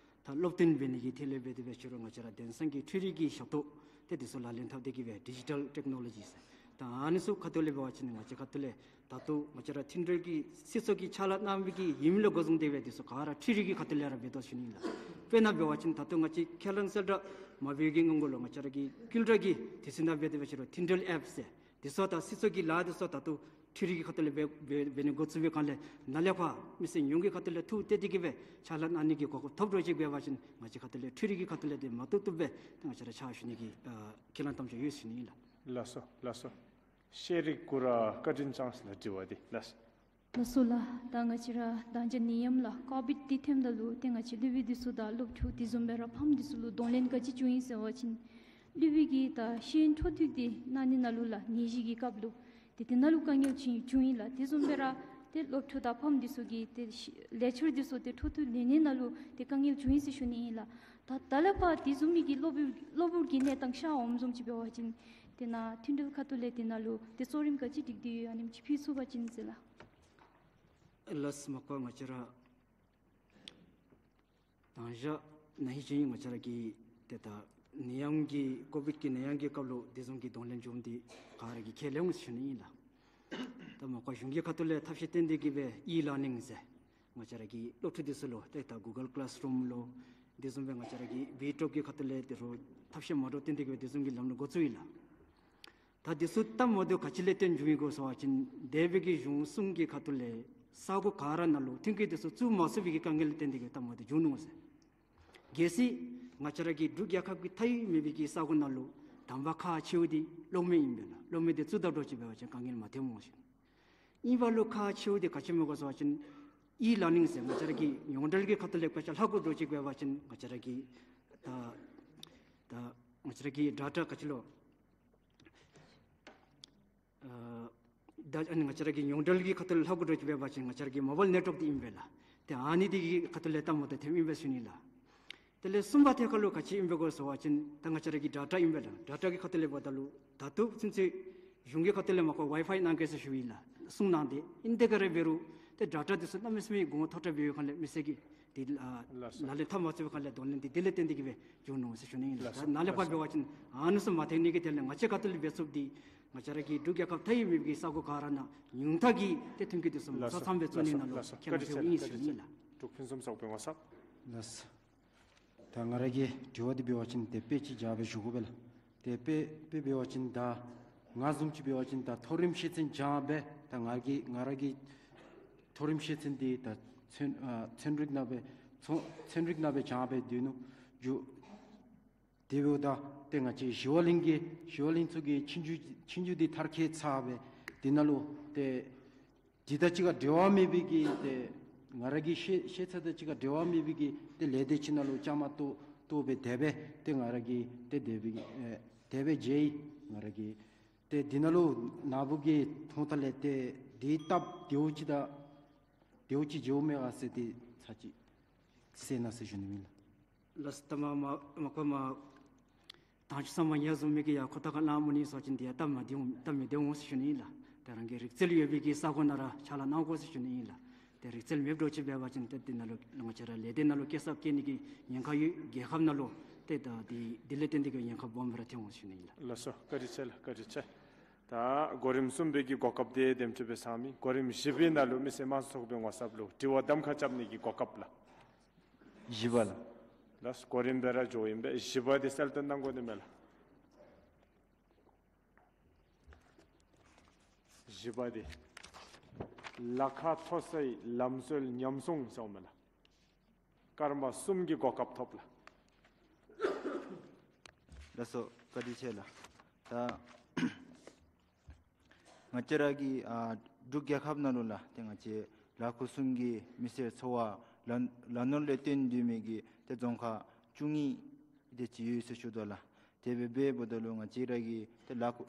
ད་སློབ་སྟོན་འབད་ནི་གི་ཐད་ལས་འབད་དེ་འབད་ཞུ་རུང་ང་བཅས་ར་དེང་སང་གི་འཕྲུལ་རིག་གི་ཞབས་ཏོག་ཏེ་འདི་ཚུ་ལག་ལེན་འཐབ་སྟེ་གིས་སྦེ་ཌི་ཇི་ཊལ་ཊེཀ་ནོ་ལོ་ཇི་ཟེར་ད་ཨ་ནི་ཚུ་ཁ་ཐུག་ལས་འབད་བ་ཅིན་ང་བཅས་ཁ་ཐུག་ལས་ད་ལྟོ་ང་བཅས་ར་མཐུན་འབྲེལ་གྱི་སྲིད་ཚོགས་ཀྱིས་ཕྱག་ལཱ་གནང་མི་གི་ཡུན་ལས་འགོ་བཟུང་སྟེ་སྦེ་འདི་ཚུ་ག་ར་འཕྲུལ་རིག་གི་ཁ་ཐུག་ལས་ར་འབད་དོ་ཟེར་ཞུ་ནི་ལགས། དཔེར་ན་འབད་བ་ཅིན་ད་ལྟོ་ང་བཅས་ཁས་བླངས་གསལ་བསྒྲགས་མ་འབད་བའི་གི་སྔོན་གུ་ལུ་ང་བཅས་ར་གི་ཀུལ་ཊར་གྱི་དུས་ཚོད་ནང་འབད་དེ་འབད་ཞུ་རུང་མཐུན་འབྲེལ་ཨེཔ་ཟེར་འདི་ཚུ་དང་སྲིད་ཚོགས་ཀྱི་ལཱ་འདི་ཚུ་ད་ལྟོ་འཕྲུལ་རིག་གི་ཁ་ཐུག་ལས་འབད་འབད་འབད་ནི་འགོ་བཙུགས་པའི་སྒང་ལས་ནཱ་ལས་ཕར་མི་སེར་ཡོངས་ཀྱི་ཁ་ཐུག་ལས་ཐུགས་གཏད་དེ་གིས་སྦེ་ཕྱག་ལཱ་གནང་ནི་གི་གོ་སྐབས་ཐོབ་འགྱོ་ཅིག་འབད་བ་ཅིན་ང་བཅས་ཁ་ཐུག་ལས་འཕྲུལ་རིག་གི་ཁ་ཐུག་ལས་ཏེ་མ་བཏུབ་བཏུབ་སྦེ་ཏེ་ང་བཅས་ར་ཕྱག་ཞུ་ནི་གི་ཨ་ཁས་བླངས་དམ་བཅའ་ཡོད་ཟེར་ཞུ་ནི་ཨིན་ལགས། ལགས་སོ་ལགས་སོ། ཤེས་རིག་གུ་ར་བཀའ་དྲིན་ཅན་ཟེར་ལགས་དྲི་བ་འདི་ལགས། ལགས་སོ་ལགས། ད་ང་བཅས་ར་ད་ཅི་ནད་ཡམས་ལགས་ཀོ་བིཌ་འདི་ཐོནམ་ད་ལུ་ཏེ་ང་བཅས་སློབ་དཔོན་འདི་ཚུ་དང་སློབ་ཕྲུག་དེ་བཟུམ་སྦེ་ར་ཕམ་འདི་ཚུ་ལུ་གདོང་ལེན་ག་ཅི་བྱུང་ཡི་ཟེར་བ་ཅིན་སློབ་དཔོན་གྱིས་ད་ཤེས་ཡོན་འཕྲོ་མཐུད་འདི་གནང་ནི་ནང་ལུ་ལགས་ནད་གཞི་གི་སྐབས་ལུ་ཏེ་དེ་ནང་ལུ་དཀའ་ངལ་བྱུང་བྱུང་ཡི་ལགས། དེ་བཟུམ་སྦེ་ར་ཏེ་སློབ་ཕྲུག་དང་ཕམ་འདི་ཚུ་གིས་ཏེ་ཤེས་ལེགས་ཆ་འདི་ཚུ་ཏེ་འཕྲོ་མཐུད་ལེན་ནི་ནང་ལུ་ཏེ་དཀའ་ངལ་བྱུང་ཡི་ཟེར་ཞུ་ནི་ཨིན་ལགས། ད་ད་ལས་ཕར་དེ་བཟུམ་མའི་གི་གློ་བུར་གློ་བུར་གྱི་གནས་སྟངས་ཤར་འོངམ་བཟུམ་ཅིག་འབད་བ་ཅིན་ཏེ་ནཱ་མཐུན་འབྲེལ་ཁ་ཐུག་ལས་དེ་ནང་ལུ་ཏེ་གཙོ་རིམ་ག་ཅི་སྒྲིག་སྟེ་ཡོད་ཨ་ནེམ་ཅིག་ཕུལ་ཚུགས་པ་ཅིན་ཟེར་ལགས། ལགས་སོ། མ་ཁོ་ང་བཅས་ར་དང་ཞག་ན་ཧིང་ཅིག་ང་བཅས་ར་གི་ཏེ་ད་ནད་ཡམས་ཀྱི་ཀོ་བིཌ་ཀྱི་ནད་ཡམས་ཀྱི་སྐབས་ལུ་དེ་བཟུམ་གྱི་གདོང་ལེན་བྱུངམ་འདི་ག་ར་གིས་ཁས་ལེན་འོང་ཟེར་ཞུ་ནི་ཨིན་ལགས། ད་མ་ཁོ་གཞུང་གི་ཁ་ཐུག་ལས་ཐབས་ཤེས་བཏོན་ཏེ་གིས་སྦེ་ཨི་ལར་ནིང་ཟེར་ང་བཅས་ར་གི་སློབ་ཕྲུག་འདི་ཚུ་ལུ་ཏེ་ད་གུ་གཱལ་ཀི་ལཱསི་རུམ་ལུ་དེ་བཟུམ་སྦེ་ང་བཅས་ར་གི་བི་ཊོག་གི་ཁ་ཐུག་ལས་དེ་རུ་ཐབས་ཤེས་མ་འདྲཝ་བཏོན་ཏེ་གིས་སྦེ་དེ་བཟུམ་གྱི་ལམ་ལུགས་འགོ་བཙུགས་ཡི་ལགས། ད་འདི་ཚུ་ལྟ་མ་འདི་ག་ཅི་ལས་བརྟེན་བྱུང་ཡི་གོ་ཟེར་བ་ཅིན་འདས་པའི་གི་གཞུང་གསུམ་གྱི་ཁ་ཐུག་ལས་ས་གོ་ག་ར་ནང་ལུ་མཐུན་རྐྱེན་འདི་ཚུ་བཙུགས་མ་ཚུགས་པའི་གི་དཀའ་ངལ་ལས་བརྟེན་ཏེ་གིས་ལྟ་མ་འདི་བྱུང་ནུག་ཟེར། གལ་སྲིད་ང་བཅས་ར་གི་འབྲུག་རྒྱལ་ཁབ་ཀྱི་མཐའ་དབུས་མེད་པའི་གི་ས་གོ་ནང་ལུ་དམ་པ་ཁག་ཆེཝ་འདི་གློག་མེ་ཨིན་པས་ལགས། གློག་མེ་འདི་བཙུགས་ད་འགྱོ་ཅི་འབད་བ་ཅིན་དཀའ་ངལ་མ་ཐོནམ་འོང་ཟེར། ཨིན་པ་ལུ་ཁག་ཆེཝ་འདི་ག་ཅི་སྨོ་གོ་ཟེར་བ་ཅིན་ཨི་ལར་ནིང་ཟེར་ང་བཅས་ར་གི་ཉོག་འགྲུལ་གྱི་ཁ་ཐུག་ལས་སྐད་ཆ་ལྷག་དགོ་འགྱོ་ཅི་འབད་བ་ཅིན་ང་བཅས་ར་གི་ད་ད་ང་བཅས་ར་གི་ཌེ་ཊ་ག་ཅི་ལོ་ཨ་ད་ཨ་ནི་ང་བཅས་ར་གི་ཉོག་འགྲུལ་གྱི་ཁ་ཐུག་ལས་ལྷག་དགོ་འགྱོ་ཅི་འབད་བ་ཅིན་ང་བཅས་ར་གི་མོ་བཱའིལ་ནེཊ་ཝརཀ་འདི་ཨིན་པས་ལགས། ཏེ་ཨ་ནི་འདི་གི་ཁ་ཐུག་ལས་ལྟ་མ་འདི་ཐོནམ་ཨིན་པས་ཟེར་ཞུ་ནི་ལགས། དེ་ལས་གསུམ་པ་ཐད་ཁར་ལུ་ག་ཅི་ཨིན་པས་གོ་ཟེར་བ་ཅིན་ད་ང་བཅས་ར་གི་ཌེ་ཊ་ཨིན་པས་ལགས། ཌེ་ཊ་གི་ཁ་ཐུག་ལས་འབདཝ་ད་ལུ་ད་ལྟོ་ཚུན་ཚོད་གཞུང་གི་ཁ་ཐུག་ལས་མ་ཁོ་ཝའི་ཕའི་གནང་གེ་ཟེར་ཞུ་ཡི་ལགས། གསུང་གནང་སྟེ་ཨིན། དེ་ག་ར་འབད་རུང་ཏེ་ཌེ་ཊ་འདི་ཚུ་གནམ་མེད་ས་མེད་གོང་མཐོ་དྲགས་སྦེ་ཡོད་ཁ་ལས་མི་སེར་གྱིས་འདི་ཨ་ལགས་སོ། ལག་ལེན་འཐབ་མ་ཚུགས་པའི་ཁ་ལས་གདོང་ལེན་འདི་དེ་ལས་བརྟེན་ཏེ་གིས་སྦེ་བྱུང་ནུག་ཟེར་ཞུ་ནི་ཨིན་ལགས། ལགས་སོ། ད་ནཱ་ལས་ལགས་ཕར་འབད་བ་ཅིན་ཨ་ནི་ཚུ་མ་ཐོན་ནི་གི་དོན་ལས་ང་བཅས་ཁ་ཐུག་ལས་འབད་ཚུགསཔ་འདི་ང་བཅས་ར་གི་འབྲུག་རྒྱལ་ཁབ་མཐའ་དབུས་མེད་པའི་ས་གོ་ག་ར་ནང་ཉུང་མཐའ་གི་ཏེ་མཐུན་རྐྱེན་འདི་ཚུ་མ་ལགས་སོ། ཚང་ཚང་སྦེ་བཙུགས་ནི་ནང་ལུ་ལགས་སོ། ཁས་བླངས་བཀའ་དྲིན་ཆེ་ལགས། ཨིན་བཀའ་ཟེར་དྲིན་ཞུ་ནི་ཆེ། ཨིན་ལགས། འབྲུག་ཕུན་སུམ་ཚོགས་པའི་ངོ་ཚབ། ལགས་སོ། ད་ང་ར་གི་དྲི་བ་འདི་འབད་བ་ཅིན་དེ་སྦེ་ཅིག་བརྒྱབ་སྦེ་ཞུ་དགོ་པས་ལགས། དེ་སྦེ་དཔེ་འབད་བ་ཅིན་ད་ང་བཟུམ་ཅིག་འབད་བ་ཅིན་ད་མཐོ་རིམ་ཤེས་ཚད་སྦྱངས་སྦེ་ད་ང་གི་ང་ར་གི་མཐོ་རིམ་ཤེས་ཚད་འདི་ད་ཚན་ཨ་ཚན་རིག་ནང་སྦེ་ཚོ་ཚན་རིག་ནང་སྦེ་སྦྱངས་སྦེ་སྡོད་ནུག། འགྱོ་དེ་འབདཝ་ད་ཏེ་ང་བཅས་ཞི་བ་གླིང་གི་ཞི་བ་གླིང་ཚུ་གི་ཆོས་རྒྱུགས་ཆོས་རྒྱུགས་འདི་མཐར་འཁྱོལ་ཚར་སྦེ་དེ་ནང་ལུ་ཏེ་འདི་དང་གཅིག་ཁར་འབྲེལ་བ་མེད་པའི་གི་ཏེ་ང་ར་གི་ཤེས་ཤེས་ཚད་དང་གཅིག་ཁར་འབྲེལ་བ་མེད་པའི་གི་ཏེ་ལས་སྡེ་ཅིག་ནང་ལུ་བཅའ་མར་གཏོགས་གཏོགས་སྦེ་དེ་སྦེ་ཏེ་ང་ར་གིས་ཏེ་དེ་སྦེ་ཨེ་དེ་སྦེ་མཇལ་ཡི། ང་ར་གིས་ཏེ་འདི་ནང་ལུ་ནཱ་བུ་གིས་མཐོང་ཐངས་ལས་ཏེ་འདི་སྟབས་བདེཝ་ཅིག་དང་བདེཝ་ཅིག་མཇལཝ་མས་ག་ཟེར་ཏེ་ཚར་ཅིག་གསན་གནང་ཟེར་ཞུ་ནི་ཨིན་ལགས། ལགས་སོ། ད་མ་མ་མ་ཁོ་མ་དང་ཕུ་ཚང་མ་ཡ་བཟུམ་མའི་གི་ཡ་ཁོ་ཐག་ཁར་ལངམ་ནི་ཟེར་བ་ཅིན་འདི་ཡ་སྟབས་མ་བདེ་འོང་སྟབས་མི་བདེ་འོང་ཟེར་ཞུ་ནི་ཨིན་ལགས། ད་རང་གི་རིག་རྩལ་ཡོད་པའི་གི་ས་གོ་ནང་ར་ཕྱག་ལཱ་གནང་དགོ་ཟེར་ཞུ་ནི་ཨིན་ལགས། ཏེ་རིག་རྩལ་མེདཔ་འགྱོ་ཅི་འབད་བ་ཅིན་ཏེ་འདི་ནང་ལུ་ང་བཅས་ར་ལས་སྡེ་ནང་ལུ་སྐྱེད་གསབ་བཀལ་ནི་གི་ཉེན་ཁ་ཡོད། རྒྱལ་ཁབ་ནང་ལུ་ཏེ་ད་འདི་འདི་ལས་བརྟེན་ཏེ་གིས་ཉེན་ཁ་སྦོམ་ར་ཐོན་འོང་ཟེར་ཞུ་ནི་ཨིན་ལགས། ལགས་སོ། བཀའ་དྲིན་ཆེ་ལགས། བཀའ་དྲིན་ཆེ། ད་གོ་རིམ་གསུམ་པའི་གི་གོ་སྐབས་འདི་དེམ་ཅིག་སྦེ་ཚང་མི་གོ་རིམ་བཞི་པའི་ནང་ལུ་མི་སེར་དམངས་གཙོ་ཚོགས་པའི་ངོ་ཚབ་ལུ་དྲི་བ་གདམ་ཁ་རྐྱབ་ནི་གི་གོ་སྐབས་ལགས། བཞི་པ་ལགས། ལགས་སོ། གོ་རིམ་སྦེ་ར་འགྱོཝ་ཨིན་པས། བཞི་པ་འདི་གསལ་སྟོན་གནང་དགོ་ནི་མས་ལགས། བཞི་པ་འདི་ལ་ཁ་མཐོ་སའི་ལམ་སྲོལ་ཉམས་སྲུང་ཟེརཝ་མས་ལགས། སྐར་མ་གསུམ་གྱི་གོ་སྐབས་ཐོབ་ལགས། ལགས་སོ། བཀའ་དྲིན་ཆེ་ལགས། ད་ང་བཅས་ར་གི་ཨ་འབྲུག་རྒྱལ་ཁབ་ནང་ལུ་ལགས་ཏེ་ང་བཅས་ལ་ཁུ་སུམ་གྱི་མི་སེར་འཚོ་བ་ལ་ལ་ནོར་ལས་བརྟེན་སྡོད་མི་གི་ཏེ་རྫོང་ཁག་བཅུ་གཉིས་དེ་ཅིག་ཡོད་ཟེར་ཞུ་དོ་ལགས། དེ་སྦེ་འབདཝ་ད་ལུ་ང་བཅས་ར་གི་ཏེ་ལ་ཁུ་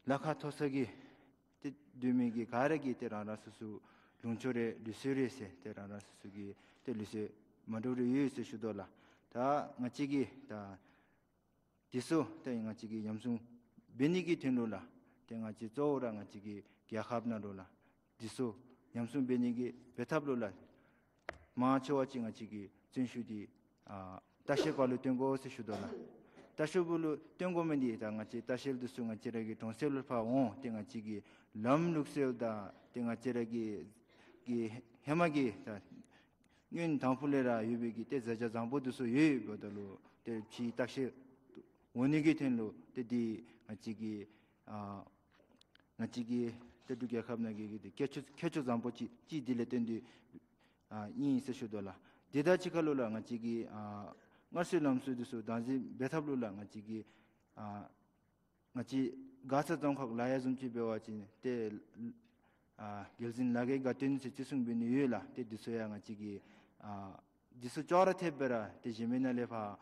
ལ་ཁ་མཐོ་ས་གི་ཏེ་སྡོད་མི་གི་ག་ར་གིས་ཏེ་རང་རང་སོ་སོ་ལུང་ཕྱོགས་རེ་ལུགས་སྲོལ་རེ་ཟེར་ཏེ་རང་རང་སོ་སོ་གི་ཏེ་ལུགས་སྲོལ་མ་འདྲཝ་རེ་ཡོད་ཟེར་ཞུ་དོ་ལགས། ད་ང་བཅས་ཀྱིས་ད་འདི་ཚུ་ཏེ་ང་བཅས་ཀྱིས་ཉམས་སྲུང་འབད་ནི་གི་དོན་ལུ་ལགས་ཏེ་ང་བཅས་གཙོ་བོ་ར་ང་བཅས་ཀྱི་རྒྱལ་ཁབ་ནང་ལུ་ལགས་འདི་ཚུ་ཉམས་སྲུང་འབད་ནི་གི་འབད་ཐབས་ལུ་ལགས་མང་ཆེ་བ་ཅིག་ང་བཅས་ཀྱིས་བརྩོན་ཤུགས་འདི་ཨ་ལྟ་བཤལ་པ་ལུ་བཏོན་དགོ་ཟེར་ཞུ་དོ་ལགས། ལྟ་བཤལ་པ་ལུ་བཏོན་དགོ་མི་འདི་ད་ང་བཅས་ལྟ་བཤལ་འདི་ཚུ་ང་བཅས་ར་གི་གྲོང་གསེབ་ལུ་ཕར་འོང་སྟེ་ང་བཅས་ཀྱི་ལམ་ལུགས་སྲོལ་དང་ཏེ་ང་བཅས་ར་གི་གི་ཧེ་མ་གི་ད་སྔོན་དང་ཕུ་ལས་ར་ཡོད་པའི་གི་ཏེ་མཛད་བྱ་བཟང་པོ་འདི་ཚུ་ཡོདཔ་ད་ལུ་ཏེ་ཕྱི་ལྟ་བཤལ་འོང་ནི་གི་དོན་ལུ་ཏེ་འདི་ང་བཅས་ཀྱི་ཨ་ང་བཅས་ཀྱི་ཏེ་འབྲུག་རྒྱལ་ཁབ་ནང་གི་གི་ཏེ་ཁྱད་ཆོས་ཁྱད་ཆོས་བཟང་པོ་ཅིག་ཅིག་འདི་ལས་བརྟེན་ཏེ་ཨ་ཨིན་ཟེར་ཞུ་དོ་ལགས། དེ་དང་གཅིག་ཁར་ལུ་ལགས་ང་བཅས་ཀྱི་ཨ་སྔར་སྲོལ་ལམ་སྲོལ་འདི་ཚུ་བདག་འཛིན་འབད་ཐབས་ལུ་ལགས་ང་བཅས་ཀྱི་ཨ་ང་བཅས་མགར་ས་རྫོང་ཁག་ལ་ཡ་བཟུམ་ཅིག་འབད་བ་ཅིན་ཏེ་ཨ་རྒྱལ་འཛིན་ལ་རྒྱའི་དགའ་སྟོན་ཟེར་བརྩི་སྲུང་འབད་ནི་ཡོད་ལགས། ཏེ་འདི་ཚུ་ཡང་ང་བཅས་ཀྱི་ཨ་འདི་ཚུ་ཅོག་ར་འཐདཔ་སྦེ་ར་ཏེ་གཞན་མི་ནང་ལས་ཕར་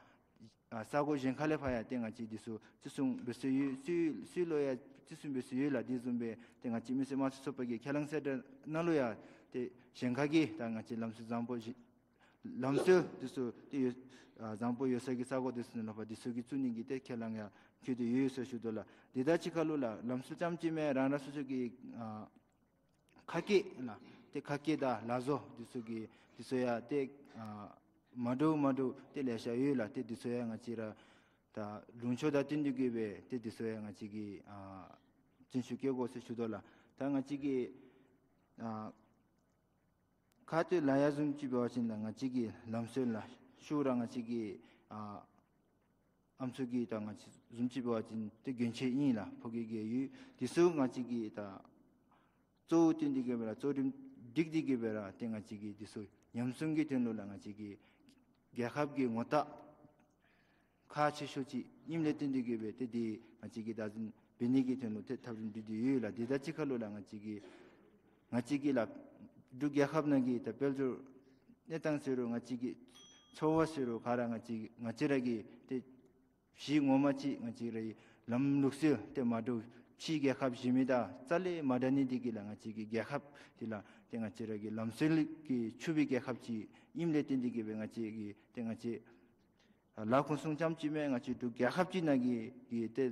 ཨ་ས་གོ་གཞན་ཁ་ལས་ཕར་ཡང་ཏེ་ང་བཅས་འདི་ཚུ་བརྩི་སྲུང་འབད་སྲོལ་ཡོད། སྲོལ་སྲོལ་ལུ་ཡང་བརྩི་སྲུང་འབད་སྲོལ་ཡོད་ལགས། དེ་བཟུམ་སྦེ་ཏེ་ང་བཅས་མི་སེར་དམངས་གཙོ་ཚོགས་པ་གི་ཁས་བླངས་གསལ་བསྒྲགས་ནང་ལུ་ཡང་ཏེ་གཞན་ཁ་གིས་ད་ང་བཅས་ལམ་སྲོལ་བཟང་པོ་ཞིག་ལམ་སྲོལ་འདི་ཚུ་ཏེ་ཡོད་ཨ་བཟང་པོ་ཡོད་ས་གི་ས་གོ་འདི་ཚུ་ནང་ལུ་ཕར་འདི་ཚུ་གི་བཙུགས་ནི་གི་ཏེ་ཁས་བླངས་ཡང་འཁོད་དེ་ཡོད་ཟེར་ཞུ་དོ་ལགས། དེ་དང་གཅིག་ཁར་ལུ་ལགས་ལམ་སྲོལ་རྐྱངམ་ཅིག་མེན་རང་རང་སོ་སོ་གི་ཨ་ཁ་སྐད་ལགས་ ཏེ་ཁ་སྐད་དང་ལག་བཟོ་འདི་ཚུ་གི་འདི་ཚུ་ཡང་ཏེ་ཨ་མ་འདྲཝ་མ་འདྲཝ་ཏེ་ལེ་ཤ་ཡོད་ལགས། ཏེ་འདི་ཚུ་ཡང་ང་བཅས་ར་ད་ལུང་ཕྱོགས་དང་བསྟུན་ཏེ་གི་སྦེ་ཏེ་འདི་ཚུ་ཡང་ང་བཅས་ཀྱིས་ཨ་བརྩོན་ཤུགས་བསྐྱེད་དགོ་ཟེར་ཞུ་དོ་ལགས། ད་ང་བཅས་ཀྱིས་ཨ་ཁ་ཐུག་ལས་ཡ་བཟུམ་ཅིག་འབད་བ་ཅིན་ད་ང་བཅས་ཀྱི་ལམ་སྲོལ་ལགས། ཤུལ་ར་ང་བཅས་ཀྱི་ཨ་ཨམ་སྲུ་གི་ད་ང་བཅས་བཟུམ་ཅིག་འབད་བ་ཅིན་ཏེ་གྱོན་ཆས་ཨིན་ལགས། ཕོ་སྐྱེས་ཀྱི་ཡོད། འདི་ཚུ་ང་བཅས་ཀྱིས་ད་གཙོ་བོ་བཏོན་ཏེ་གི་སྦེ་ར་གཙོ་རིམ་སྒྲིག་སྟེ་གི་སྦེ་ར་ཏེ་ང་བཅས་ཀྱིས་འདི་ཚུ་ཉམས་སྲུང་གི་དོན་ལུ་ལགས་ང་བཅས་ཀྱི་རྒྱལ་ཁབ་ཀྱི་ངོ་རྟགས་ཁག་ཆེ་ཤོས་ཅིག་ཨིནམ་ལས་བརྟེན་ཏེ་གི་སྦེ་ཏེ་འདི་ང་བཅས་ཀྱིས་བདག་འཛིན་འབད་ནི་གི་དོན་ལུ་ཏེ་ཐབས་རིམ་སྒྲིག་སྟེ་ཡོད་ལགས། དེ་དང་གཅིག་ཁར་ལུ་ལགས་ང་བཅས་ཀྱིས་ང་བཅས་ཀྱི་ལགས་འབྲུག་རྒྱལ་ཁབ་ནང་གི་ད་དཔལ་འབྱོར་གནས་སྟངས་ཟེར་རུང་ང་བཅས་ཀྱི་འཚོ་བ་ཟེར་རུང་ག་ར་ང་བཅས་ང་བཅས་ར་གི་ཏེ་གཞི་ངོ་མ་ཅིག་ང་བཅས་རའི་ལམ་ལུགས་སྲོལ་ཏེ་མ་འདྲཝ་ཕྱི་རྒྱལ་ཁབ་གཞན་མི་དང་རྩ་ལས་མ་འདྲ་ནི་འདི་གིས་ལགས་ང་བཅས་ཀྱི་རྒྱལ་ཁབ་འདི་ལགས་ཏེ་ང་བཅས་ར་གི་ལམ་སྲོལ་གྱིས་ཕྱུག་པའི་རྒྱལ་ཁབ་ཅིག་ཨིནམ་ལས་བརྟེན་ཏེ་གི་སྦེ་ང་བཅས་ཀྱི་ཏེ་ང་བཅས་ལ་ཁོང་སུང་ཙམ་ཅིག་མེན། ང་བཅས་འབྲུག་རྒྱལ་ཁབ་ཅིག་ནང་གི་གི་ཏེ་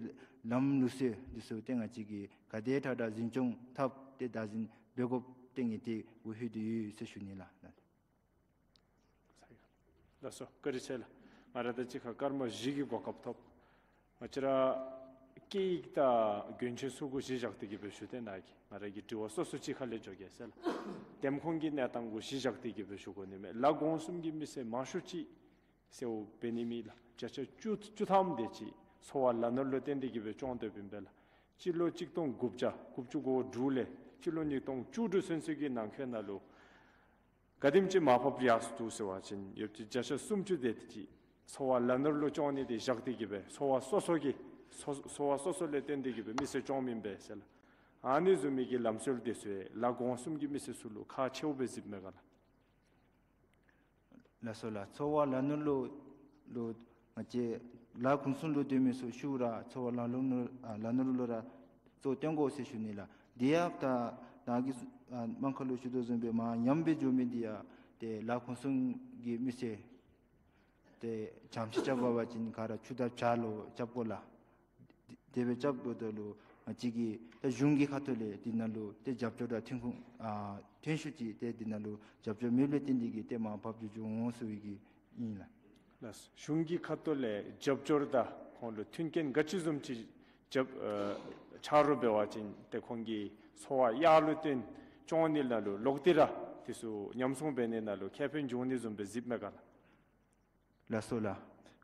ལམ་ལུགས་སྲོལ་འདི་ཚུ་ཏེ་ང་བཅས་ཀྱིས་ག་དེ་དྲག་དྲག་འཛིན་སྐྱོང་འཐབ་སྟེ་བདག་འཛིན་འབད་དགོཔ་ཏེ་ངེས་ཏེ་འོ་ཧུད་དེ་ཡོད་ཟེར་ཞུ་ནི་ལགས། ལགས་སོ། བཀའ་དྲིན་ཆེ་ལགས། ང་ར་དང་གཅིག་ཁར་སྐར་མ་བཞི་གི་གོ་སྐབས་ཐོབ། ང་བཅས་ར་སྐད་ཡིག་དང་གྱོན་ཆས་ཚུ་གུ་གཞི་བཞག་སྟེ་གི་སྦེ་ཞུ་སྟེ་ནཱ་གི་ང་ར་གི་དྲི་བ་སོ་སོ་གཅིག་ཁ་ལས་འགྱོ་གེ་ཟེར་ལགས། འདེམས་ཁོངས་ཀྱི་གནས་སྟངས་གུ་གཞི་བཞག་སྟེ་གི་སྦེ་ཞུ་དགོ་ནི་མས། ལ་གོང་གསུམ་གྱི་མི་སེར་མང་ཤོས་ཅིག་གསོཝ་འབད་ནི་མེད་ལགས། བརྒྱ་ཆ་བཅུ་བཅུ་ཐམ་དེ་ཅིག་འཚོ་བ་ལ་ནོར་ལུ་བརྟེན་ཏེ་གི་སྦེ་སྐྱོང་སྡོདཔ་ཨིན་པས་ལགས། སྤྱི་ལོ་གཅིག་སྟོང་དགུ་བརྒྱ་དགུ་བཅུ་གོ་དྲུག་ལས་སྤྱི་ལོ་ཉིས་སྟོང་བཅུ་དྲུག་ཚུན་ཚོད་ཀྱི་ནང་འཁོད་ནང་ལུ་ག་དེམ་ཅིག་མར་ཕབ་ཡར་སོ་འདུག་ཟེར་བ་ཅིན་ཡོད་ཅིག་བརྒྱ་ཆ་སུམ་ཅུ་དེ་ཅིག་འཚོ་བ་ལ་ནོར་ལུ་སྐྱོང་ནི་དེ་བཞག་སྟེ་གི་སྦེ་འཚོ་བ་སོ་སོ་གི་འཚོ་འཚོ་བ་སོ་སོ་ལས་བརྟེན་ཏེ་གི་སྦེ་མི་སེར་སྐྱོངམ་ཨིན་པས་ཟེར་ལགས། ཨ་ནི་བཟུམ་མའི་གི་ལམ་སྲོལ་དེ་ཚུ་ལ་གོང་གསུམ་གྱི་མི་སེར་ཚུ་ལུ་ཁག་ཆེཝ་སྦེ་གཟིགསཔ་མས་ག་ལགས། ལགས་སོ་ལགས། འཚོ་བ་ལ་ནོར་ལུ་ལུ་ང་བཅས་ལ་ཁོང་སུང་ལུ་སྡོད་མི་ཚུ་ཤུལ་ར་འཚོ་བ་ལ་ནོར་ལུ་ཨ་ལ་ནོར་ལུ་ར་གཙོ་བོ་བཏོན་དགོ་ཟེར་ཞུ་ནི་ལགས། དེ་ཡང་ད་ནཱ་གི་ཨ་དམངས་ཁ་ལུ་ཞུ་དོ་བཟུམ་སྦེ་མར་ཉམས་སྦེ་འགྱོ་མི་འདི་ཡང་ཏེ་ལ་ཁོང་སུང་གི་མི་སེར་ཏེ་བྱང་ཕྱི་རྐྱབ་པ་ཅིན་ག་ར་ཆུ་དང་བྱག་ལུ་རྐྱབ་དགོ་ལགས། དེ་སྦེ་རྐྱབ་དགོཔ་ད་ལུ་ང་བཅས་ཀྱི་ད་གཞུང་གི་ཁ་ཐུག་ལས་འདི་ནང་ལུ་ཏེ་རྒྱབ་སྐྱོར་དང་ཐོན་ཁུངས་ཨ་ཐོན་ཤུགས་ཅིག་ཏེ་འདི་ནང་ལུ་རྒྱབ་སྐྱོར་མེདཔ་ལས་བརྟེན་ཏེ་གི་ཏེ་མར་ཕབ་འགྱོ་འོང་ཟེར་བའི་གི་ཨིན་ལགས། ལགས། གཞུང་གི་ཁ་ཐུག་ལས་རྒྱབ་སྐྱོར་དང་ཁོང་ལུ་མཐུན་རྐྱེན་ག་ཅི་བཟུམ་ཅིག་རྒྱབ་ཨ་ཆ་རོགས་འབད་བ་ཅིན་ཏེ་ཁོང་གི་འཚོ་བ་ཡར་ལུ་བཏོན་སྐྱོང་ནི་ནང་ལུ་ལོག་སྟེ་ར་དེ་ཚུ་ཉམས་སྲུང་འབད་ནི་ནང་ལུ་ཁེ་ཕན་འབྱུང་ནི་བཟུམ་སྦེ་གཟིགསཔ་མས་ག་ལགས། ལགས་སོ་ལགས།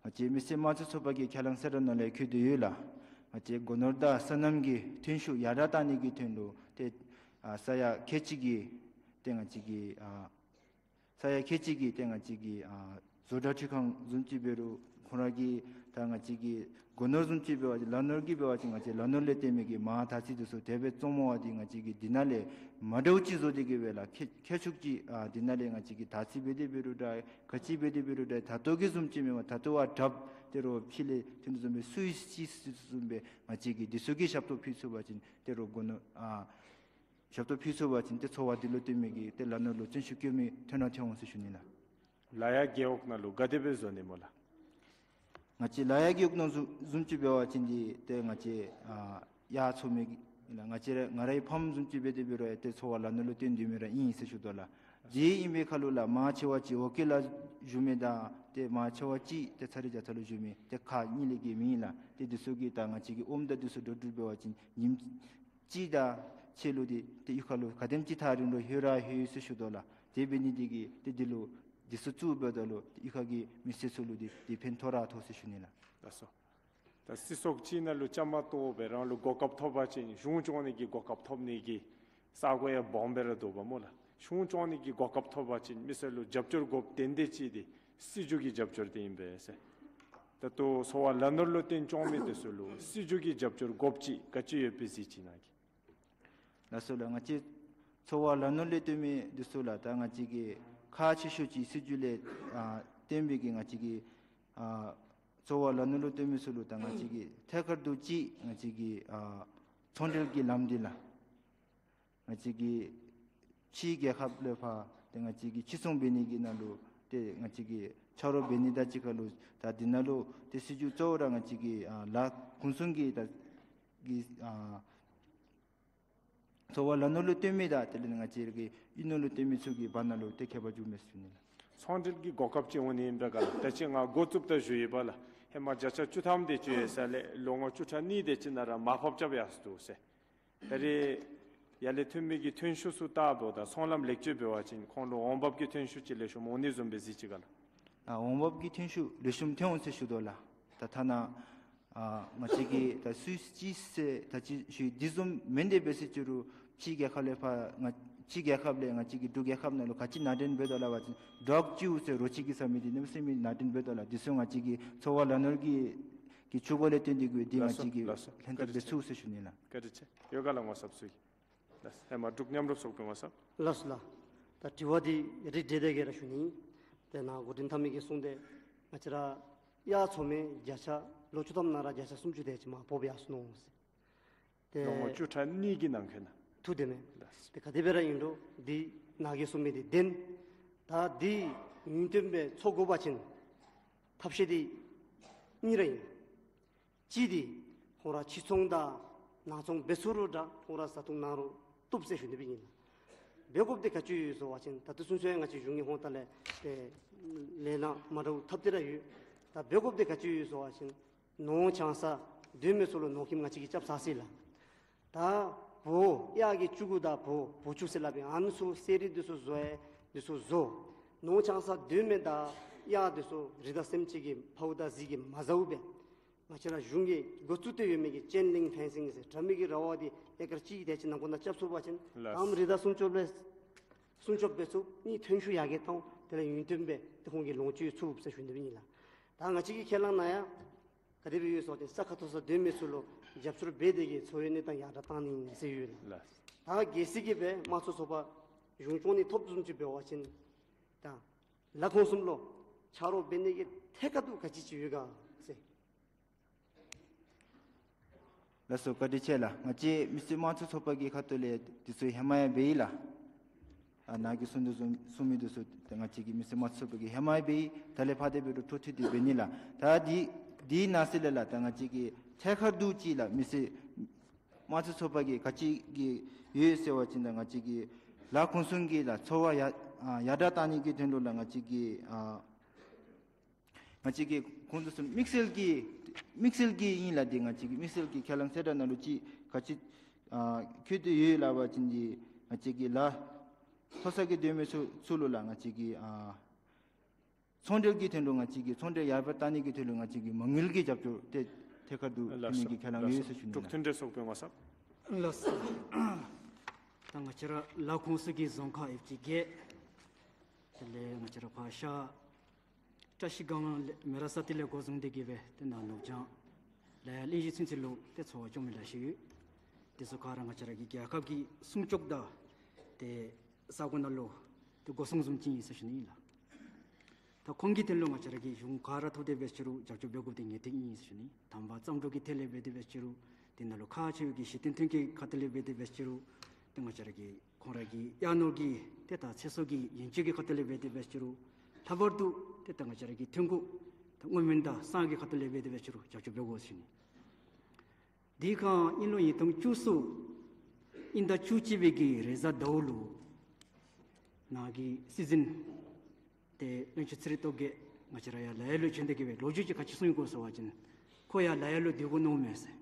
ང་བཅས་མི་སེར་དམངས་གཙོའི་ཚོགས་པ་གི་ཁས་བླངས་གསལ་བསྒྲགས་ནང་ལས་འཁོད་དེ་ཡོད་ལགས། ང་བཅས་སྒོ་ནོར་དང་སོ་ནམ་གྱི་ཐོན་ཤུགས་ཡར་དྲག་གཏང་ནི་གི་དོན་ལུ་ཏེ་ཨ་ས་ཡ་ཁལ་གཅིག་གི་ཏེ་ང་བཅས་ཀྱི་ཨ་ས་ཡ་ཁལ་གཅིག་གི་ཏེ་ང་བཅས་ཀྱི་ཨ་བཟོ་གྲྭ་འཕྲུལ་ཁང་བཟུམ་ཅིག་འབད་རུང་ཁོང་ར་གི་ད་ང་བཅས་ཀྱི་སྒོ་ནོར་བཟུམ་ཅིག་འབད་བ་ཅིན་ལ་ནོར་གྱི་འབད་བ་ཅིན་ང་བཅས་ལ་ནོར་ལས་བརྟེན་མི་གི་མར་དར་ཚི་དེ་ཚུ་དེ་སྦེ་བཙོང་མི་འདི་ང་བཅས་ཀྱིས་འདི་ནང་ལས་མ་འདྲཝ་ཅིག་བཟོ་སྟེ་གི་སྦེ་ལགས། ཁེ་ཁེ་ཤུགས་ཅིག་ཨ་འདི་ནང་ལས་ང་བཅས་ཀྱིས་དར་ཚི་འབད་དེ་འབད་རུང་འདྲ་ག་ཅི་འབད་དེ་འབད་རུང་འདྲ་ད་ལྟོ་གི་བཟུམ་ཅིག་མེན་པར་ད་ལྟོ་བ་དྲགཔ་ཏེ་རོགས་ཕྱི་ལས་ཐོན་དོ་བཟུམ་སྦེ་སུ་ཡི་ཅིག་སུ་བཟུམ་སྦེ་ང་བཅས་ཀྱིས་འདི་ཚུ་གི་ཞབས་ཏོག་ཕུལ་ཚུགས་པ་ཅིན་ཏེ་རོགས་སྒོ་ནོར་ཨ་ཞབས་ཏོག་ཕུལ་ཚུགས་པ་ཅིན་ཏེ་འཚོ་བ་འདི་ལུ་བརྟེན་མི་གི་ཏེ་ལ་ནོར་ལུ་བརྩོན་ཤུགས་བསྐྱེད་མི་ཐོན་ནི་ཐོན་འོང་ཟེར་ཞུ་ནི་ལགས། ལ་ཡ་རྒེད་འོག་ནང་ལུ་ག་དེ་སྦེ་བཟོ་ནི་སྨོ་ལགས། ང་བཅས་ལ་ཡ་རྒེད་འོག་ནང་བཟུམ་བཟུམ་ཅིག་འབད་བ་ཅིན་འདི་ཏེ་ང་བཅས་ཨ་ཡར་འཚོ་མི་གི་ལགས། ང་བཅས་ར་ང་རའི་ཕམ་བཟུམ་ཅིག་འབད་དེ་འབད་རུང་ཡང་ཏེ་འཚོ་བ་ལ་ནོར་ལུ་བརྟེན་སྡོད་མི་ར་ཨིན་ཟེར་ཞུ་དོ་ལགས། དེ་ཨིན་པའི་ཁར་ལུ་ལགས་མང་ཆེ་བ་ཅིག་འོག་སྐོར་ལུ་བཞུགས་མི་དང་ཏེ་མང་ཆེ་བ་ཅིག་ཏེ་ཚ་རི་རྒྱ་ཚ་ལུ་བཞུགས་མི་ཏེ་ཁག་གཉིས་ལས་བརྒལ་མེད་ལགས། ཏེ་འདི་ཚུ་གི་ད་ང་བཅས་ཀྱི་ཨོམ་དང་འདི་ཚུ་འགྲོ་འགྲུལ་འབད་བ་ཅིན་ཉིནམ་གཅིག་དང་ཕྱེད་ལུ་འདི་ཏེ་གཡུས་ཁ་ལུ་ག་དེམ་ཅིག་ཐག་རིང་རུང་ལྷོད་ར་ལྷོད་ཟེར་ཞུ་དོ་ལགས། དེ་འབད་ནི་འདི་གིས་ཏེ་འདི་ལུ་འདི་ཚུ་བཙུགས་འབདཝ་ད་ལུ་ཏེ་གཡུས་ཁ་གི་མི་སེར་ཚུ་ལུ་འདི་འདི་ཕན་ཐོགས་ར་ཐོགས་ཟེར་ཞུ་ནི་ལགས། ལགས་སོ། ད་སྲིད་ཚོགས་ཅིག་ནང་ལུ་བཅའ་མར་གཏོགས་སྦེ་རང་ལུ་གོ་སྐབས་ཐོབ་པ་ཅིན་གཞུང་སྐྱོང་ནི་གི་གོ་སྐབས་ཐོབ་ནི་གི་ས་གོ་ཡང་སྦོམ་སྦེ་ར་འདུག་པ་སྨོ་ལགས། གཞུང་སྐྱོང་ནི་གི་གོ་སྐབས་ཐོབ་པ་ཅིན་མི་སེར་ལུ་རྒྱབ་སྐྱོར་དགོཔ་དོན་དག་ཅིག་འདི་སྲིད་བྱུས་ཀྱི་རྒྱབ་སྐྱོར་འདི་ཨིན་པས་ཟེར། ད་ལྟོ་འཚོ་བ་ལ་ནོར་ལུ་བརྟེན་སྐྱོང་མི་འདི་ཚུ་ལུ་སྲིད་བྱུས་ཀྱི་རྒྱབ་སྐྱོར་དགོཔ་ཅིག་ག་ཅི་ཡོདཔ་སྦེ་གཟིགས་ཅི་ནཱ་གི། ལགས་སོ་ལགས། ང་བཅས་འཚོ་བ་ལ་ནོར་ལུ་བརྟེན་མི་འདི་ཚུ་ལགས་ད་ང་བཅས་ཀྱི་ཁག་ཆེ་ཤོས་ཅིག་སྲིད་བྱུས་ལས་ཨ་བརྟེན་པའི་གི་ང་བཅས་ཀྱི་ཨ་འཚོ་བ་ལ་ནོར་ལུ་བརྟེན་མི་ཚུ་ལུ་ད་ང་བཅས་ཀྱི་ཐད་ཀར་དུ་ཅིག་ང་བཅས་ཀྱི་ཨ་ཚོང་འབྲེལ་གྱི་ལམ་འདི་ལགས། ང་བཅས་ཀྱི་ཕྱི་རྒྱལ་ཁབ་ལས་ཕར་ཏེ་ང་བཅས་ཀྱི་ཕྱིར་ཚོང་འབད་ནི་གི་ནང་ལུ་ཏེ་ང་བཅས་ཀྱི་ཆ་རོགས་འབད་ནི་དང་གཅིག་ཁར་ལུ་ད་འདི་ནང་ལུ་ཏེ་སྲིད་བྱུས་གཙོ་བོ་ར་ང་བཅས་ཀྱི་ཨ་ལ་ཁོང་སུང་གི་ད་གི་ཨ་ འཚོ་བ་ལ་ནོར་ལུ་བརྟེན་མི་དང་དེ་ལས་ང་བཅས་ཀྱི་ཡུལ་ནོར་ལུ་བརྟེན་མི་ཚུ་གི་བར་ན་ལུ་ཏེ་ཁྱད་པར་འགྱོཝ་མས་ཟེར་ཞུ་ནི་ལགས། ཚོང་འབྲེལ་གྱི་གོ་སྐབས་ཅིག་འོང་ནི་ཨིནམ་འདྲ་ག་ལགས། ད་ཅི་ང་འགོ་བཙུགསཔ་ད་ཞུ་ཡི་པ་ལགས། ཧེ་མ་བརྒྱ་ཆ་བཅུ་ཐམ་དེ་ཅིག་ཡོད་ས་ལས་ལོ་ངོ་བཅུ་ཕྲག་གཉིས་དེ་ཅིག་ནང་ར་མར་ཕབ་རྐྱབ་ཡར་སོང་འདུག་ཟེར། ད་རེས་ཡར་ལས་ཐོན་མི་གི་ཐོན་ཤུགས་ཚུ་བལྟཝ་ད་ཚོང་ལམ་ལེགས་བཅོས་འབད་བ་ཅིན་ཁོང་ལུ་འོང་འབབ་ཀྱི་ཐོན་ཤུགས་ཅིག་ལེགས་ཤོམ་འོང་ནི་བཟུམ་སྦེ་གཟིགས་ཅི་ག་ལགས། ཨ་འོང་འབབ་ཀྱི་ཐོན་ཤུགས་ལེགས་ཤོམ་ཐོན་འོང་ཟེར་ཞུ་དོ་ལགས། ད་ཐ་ན་ཨ་ང་བཅས་ཀྱིས་ད་སུད་སི་ཟེར་ད་ཅི་ཞུ་དེ་བཟུམ་མེན། དེ་འབད་ཟེར་ཅི་རུང་ཕྱི་རྒྱལ་ཁབ་ལས་ཕར་ང་ཕྱི་རྒྱལ་ཁབ་ལས་ང་བཅས་ཀྱི་འབྲུག་རྒྱལ་ཁབ་ནང་ལུ་ག་ཅི་ནང་འདྲེན་འབད་དོ་ལགས་པ་ཅིན་ཌོག་ཅིའུ་ཟེར་རོ་ཁྱི་གིས་ཟ་མི་དེ་གནམ་མེད་ས་མེད་ནང་འདྲེན་འབད་དོ་ལགས། དེ་ཚུ་ང་བཅས་ཀྱི་འཚོ་བ་ལ་ནོར་གྱི་གི་ཆུ་གོ་ལས་བརྟེན་ཏེ་གི་དེ་ང་ལགས་སོ། བཅས་ཀྱིས་ལགས་སོ། ལྷན་ཐབས་འབད་ཚུགས་ཟེར་ཞུ་ནི་ལགས། བཀའ་དྲིན་ཆེ། ཡོད་ག་ལགས། ངོ་སོབ་ཚུ་ཡི། ལགས། ཧེ་མ་འབྲུག་མཉམ་རུབ་ཚོགས་པའི་ངོ་སོབ། ལགས་སོ་ལགས། ད་དྲི་བ་འདི་རིགས་བསྒྲེས་ཏེ་གི་ར་ཞུ་ནི། ཏེ་ནཱ་འགོ་འདྲེན་འཐབ་མི་གིས་གསུངས་ཏེ་ང་བཅས་ར་གཡག་འཚོ་མི་བརྒྱ་ཆ་ལོ་བཅུ་ཐམ་ནང་ར་བརྒྱ་ཆ་སུམ་ཅུ་དེ་ཅིག་མར་ཕབ་ཡར་སོ་ནུག་ཟེར། ཏེ་ལོ་ངོ་བཅུ་ཕྲག་གཉིས་ཀྱི་ནང་འཁོད་ནང་། ཐུགས་བདེན་མས། ལགས། ཏེ་ག་དེ་སྦེ་ར་ཨིན་རུང་འདི་ནཱ་གིས་གསུངས་མི་འདི་བདེན། ད་འདི་ཡུན་བརྟན་སྦེ་འཚོ་དགོ་པ་ཅིན་ཐབས་ཤེས་འདི་གཉིས་ར་ཨིན། གཅིག་འདི་ཁོང་ར་ཕྱི་ཚོང་དང་ནང་ཚོང་འབད་ཚུགས་རུང་འདྲ་ཁོང་ར་བཟའ་འཐུང་གནང་རུང་བཏུབ་ཟེར་ཞུ་ནི་སྦེ་ཨིན་ལགས། འབད་དགོཔ་འདི་ག་ཅི་ཡོད་ཟེར་བ་ཅིན་ད་ལྟོ་ཚུན་ཚོད་ང་བཅས་གཞུང་གི་ཧོངས་ལྟག་ལས་ཏེ་ལས་སྣ་མ་འདྲཝ་འཐབ་སྟེ་ར་ཡོད། ད་འབད་དགོཔ་འདི་ག་ཅི་ཡོད་ཟེར་བ་ཅིན་ནོར་ཆང་ས་འདོན་མི་ཚུ་ལུ་ནོར་སྐྱོན་ང་བཅས་ཀྱིས་རྐྱབ་ཚར་ཅི་ལགས། ད་འབོ་གཡག་གི་ལྕུག་གུ་དང་འབོ་འབོ་ལྕུག་ཟེར་སླབ་ཨིན། ཨ་ནི་ཚུ་གསེར་རི་འདི་ཚུ་བཟོ་ཡི་འདི་ཚུ་བཟོ། ནོར་ཆང་ས་འདོན་མི་དང་གཡག་འདི་ཚུ་རི་དྭགས་སེམས་ཅན་གྱི་ཕཝ་དང་ཟིལ་གྱིས་མ་ཟཝ་སྦེ་ང་བཅས་ར་གཞུང་གིས་འགོ་བཙུགས་ཏེ་ཡོད་མི་གི་ཅེན་ལིང་ཕེན་སིང་ཟེར་དྲ་མིག་གི་ར་བ་འདི་ཨེ་ཀར་གཅིག་དེ་ཅིག་ནང་འཁོད་ནང་རྐྱབ་ཚུགས་པ་ཅིན་ལགས། ཨམ་རི་དྭགས་སྲུང་སྐྱོབ་ལས་སྲུང་སྐྱོབ་འབད་ཚུགས། གཉིས་ཐོན་ཤུགས་ཡར་རྒྱས་བཏང་། དེ་ལས་ཡུན་བརྟན་སྦེ་ཏེ་ཁོང་གི་ལོངས་སྤྱོད་ཚུགས་ཟེར་ཞུ་ནི་སྦེ་ཨིན་ལགས། ད་ང་བཅས་ཀྱི་ཁས་བླངས་ནང་ཡང་ག་དེ་སྦེ་ཡོད་ཟེར་བ་ཅིན་ས་ཁ་མཐོ་ས་སྡོད་མི་ཚུ་ལུ་རྒྱབ་སྐྱོར་འབད་དེ་གིས་འཚོ་བའི་གནས་སྟངས་ཡར་དྲག་བཏང་ནི་ཨིན་ཟེར་ཡོད་ལགས། ལགས། ད་གལ་སྲིད་ཀྱི་སྦེ་དམངས་གཙོ་ཚོགས་པ་གཞུང་སྐྱོང་ནི་ཐོབ་བཟུམ་ཅིག་འབད་བ་ཅིན་ད་ལ་ཁོང་གསུམ་ལུ་ཆ་རོགས་འབད་ནི་གི་ཐད་ཀར་དུ་ག་ཅི་ཅིག་ཡོད་ག་ཟེར། ལགས་སོ། བཀའ་དྲིན་ཆེ་ལགས། ང་བཅས་མི་སེར་དམངས་གཙོ་ཚོགས་པ་གི་ཁ་ཐུག་ལས་འདི་ཚུ་ཧེ་མ་ཡང་འབད་ཡི་ལགས། ཨ་ནཱ་གིས་གསུང་དོ་བཟུམ་གསུང་མི་འདི་ཚུ་ཏེ་ང་བཅས་ཀྱི་མི་སེར་དམངས་གཙོ་ཚོགས་པ་གིས་ཧེ་མ་ཡང་འབད་ཡི། ད་ལས་ཕར་དེ་འབད་རུང་འཕྲོ་མཐུད་དེ་འབད་ནི་ལགས། ད་འདི་འདི་ནང་གསེས་ལས་ལགས་ད་ང་བཅས་ཀྱི་ཐད་ཀར་དུ་ཅིག་ལགས་མི་སེར་དམངས་གཙོ་ཚོགས་པ་གིས་ག་ཅི་གི་ཡོད་ཟེར་བ་ཅིན་ད་ང་བཅས་ཀྱི་ལ་ཁོང་གསུམ་གྱི་ལགས་འཚོ་བ་ཡར་ཨ་ཡར་དྲག་བཏང་ནི་གི་དོན་ལུ་ལགས་ང་བཅས་ཀྱི་ཨ་ང་བཅས་ཀྱིས་ཁོང་ཚུ་གསུམ་དམིགས་བསལ་གྱི་དམིགས་བསལ་གྱི་ཨིན་ལགས། འདི་ང་བཅས་ཀྱི་དམིགས་བསལ་གྱི་ཁས་བླངས་གསལ་བསྒྲགས་ནང་ལུ་ཅིག་ག་ཅི་ཨ་བཀོད་དེ་ཡོད་ལགས་པ་ཅིན་འདི་ང་བཅས་ཀྱི་ལ་མཐོ་ས་གི་སྡོད་མི་ཚུ་ཚུ་ལུ་ལགས་ང་བཅས་ཀྱི་ཨ་ཚོང་འབྲེལ་གྱི་དོན་ལུ་ང་བཅས་ཀྱི་ཚོང་འབྲེལ་ཡར་དྲག་བཏང་ནི་གི་དོན་ལུ་ང་བཅས་ཀྱིས་མ་དངུལ་གྱི་རྒྱབ་སྐྱོར་ཏེ་ཐད་ཀར་དུ་ཕུལ་ནི་གི་ཁས་བླངས་ཡོད་ཟེར་ཞུ་ནི་ལགས། འབྲུག་མཐུན་འབྲེལ་ཚོགས་པའི་ངོ་སོབ། ལགས་སོ། ད་ང་བཅས་ར་ལ་ཁོངས་སུ་གི་རྫོང་ཁག་ཡོད་ཅིག་གི་དེ་ལས་ང་བཅས་ར་ཕར་ཤར་བཀྲ་ཤིས་སྒང་ལས་མེ་རག་ས་དེ་ལས་འགོ་བཟུང་སྟེ་གི་སྦེ་ཏེ་ནཱ་ནུབ་བྱང་ལ་ཡ་གླིང་བཞི་ཚུན་ཚོད་ལུ་ཏེ་འཚོ་བ་སྐྱོང་མི་ལེ་ཤ་ཡོད། དེ་ཚུ་ག་ར་ང་བཅས་ར་གི་རྒྱལ་ཁབ་ཀྱི་སྲུང་སྐྱོབ་དང་ཏེ་ས་གོ་ནང་ལུ་ཏེ་སྒོ་སྲུང་བཟུམ་ཅིག་ཨིན་ཟེར་ཞུ་ནི་ཨིན་ལགས། ད་ཁོང་གི་དོན་ལུ་ང་བཅས་ར་གིས་གཞུང་ག་ར་ཐོག་ཏེ་འབད་ཅི་རུང་རྒྱབ་སྐྱོར་འབད་དགོཔ་འདི་ངེས་ཏིག་ཨིན་ཟེར་ཞུ་ནི། དང་པ་རྩམ་འབྲུ་གི་ཐད་ལས་འབད་དེ་འབད་ཅི་རུང་དེ་ནང་ལུ་ཁག་ཆེ་བའི་གི་གཞི་རྟེན་མཐུན་རྐྱེན་ཁ་ཐུག་ལས་འབད་དེ་འབད་ཅི་རུང་ཏེ་ང་བཅས་ར་གི་ཁོང་ར་གི་གཡག་ནོར་གྱི་ཏེ་ད་ཚེ་སྲོག་གི་ཡན་ཆད་ཀྱི་ཁ་ཐུག་ལས་འབད་དེ་འབད་ཅི་རུང་ལྷག་པར་དུ་ཏེ་ད་ང་བཅས་ར་གི་ཐོན་ཁུངས་ད་སྔོ་སྨན་དང་ཟངས་ཀྱི་ཁ་ཐུག་ལས་འབད་དེ་འབད་ཅི་རུང་རྒྱབ་སྐྱོར་འབད་དགོ་ཟེར་ཞུ་ནི། དེ་ཁར་དབྱིན་ལོ་ཉིས་སྟོང་བཅུ་གསུམ་དབྱིན་ཟླ་བཅུ་གཅིག་པའི་གི་རེས་གཟའ་ཟླཝ་ལུ་ནཱ་གི་སྲིད་འཛིན་ཏེ་བློན་ཆེན་ཚེ་རིང་སྟོབས་རྒྱས་ང་བཅས་ར་ཡར་ལ་ཡ་ལུ་བྱོན་ཏེ་གི་སྦེ་ལོ་རྒྱུས་ཅིག་ག་ཅི་གསུངས་ཡི་གོ་ཟེར་བ་ཅིན་ཁོ་ཡར་ལ་ཡ་ལུ་སྡོད་དགོ་མནོཝ་མས་ཟེར།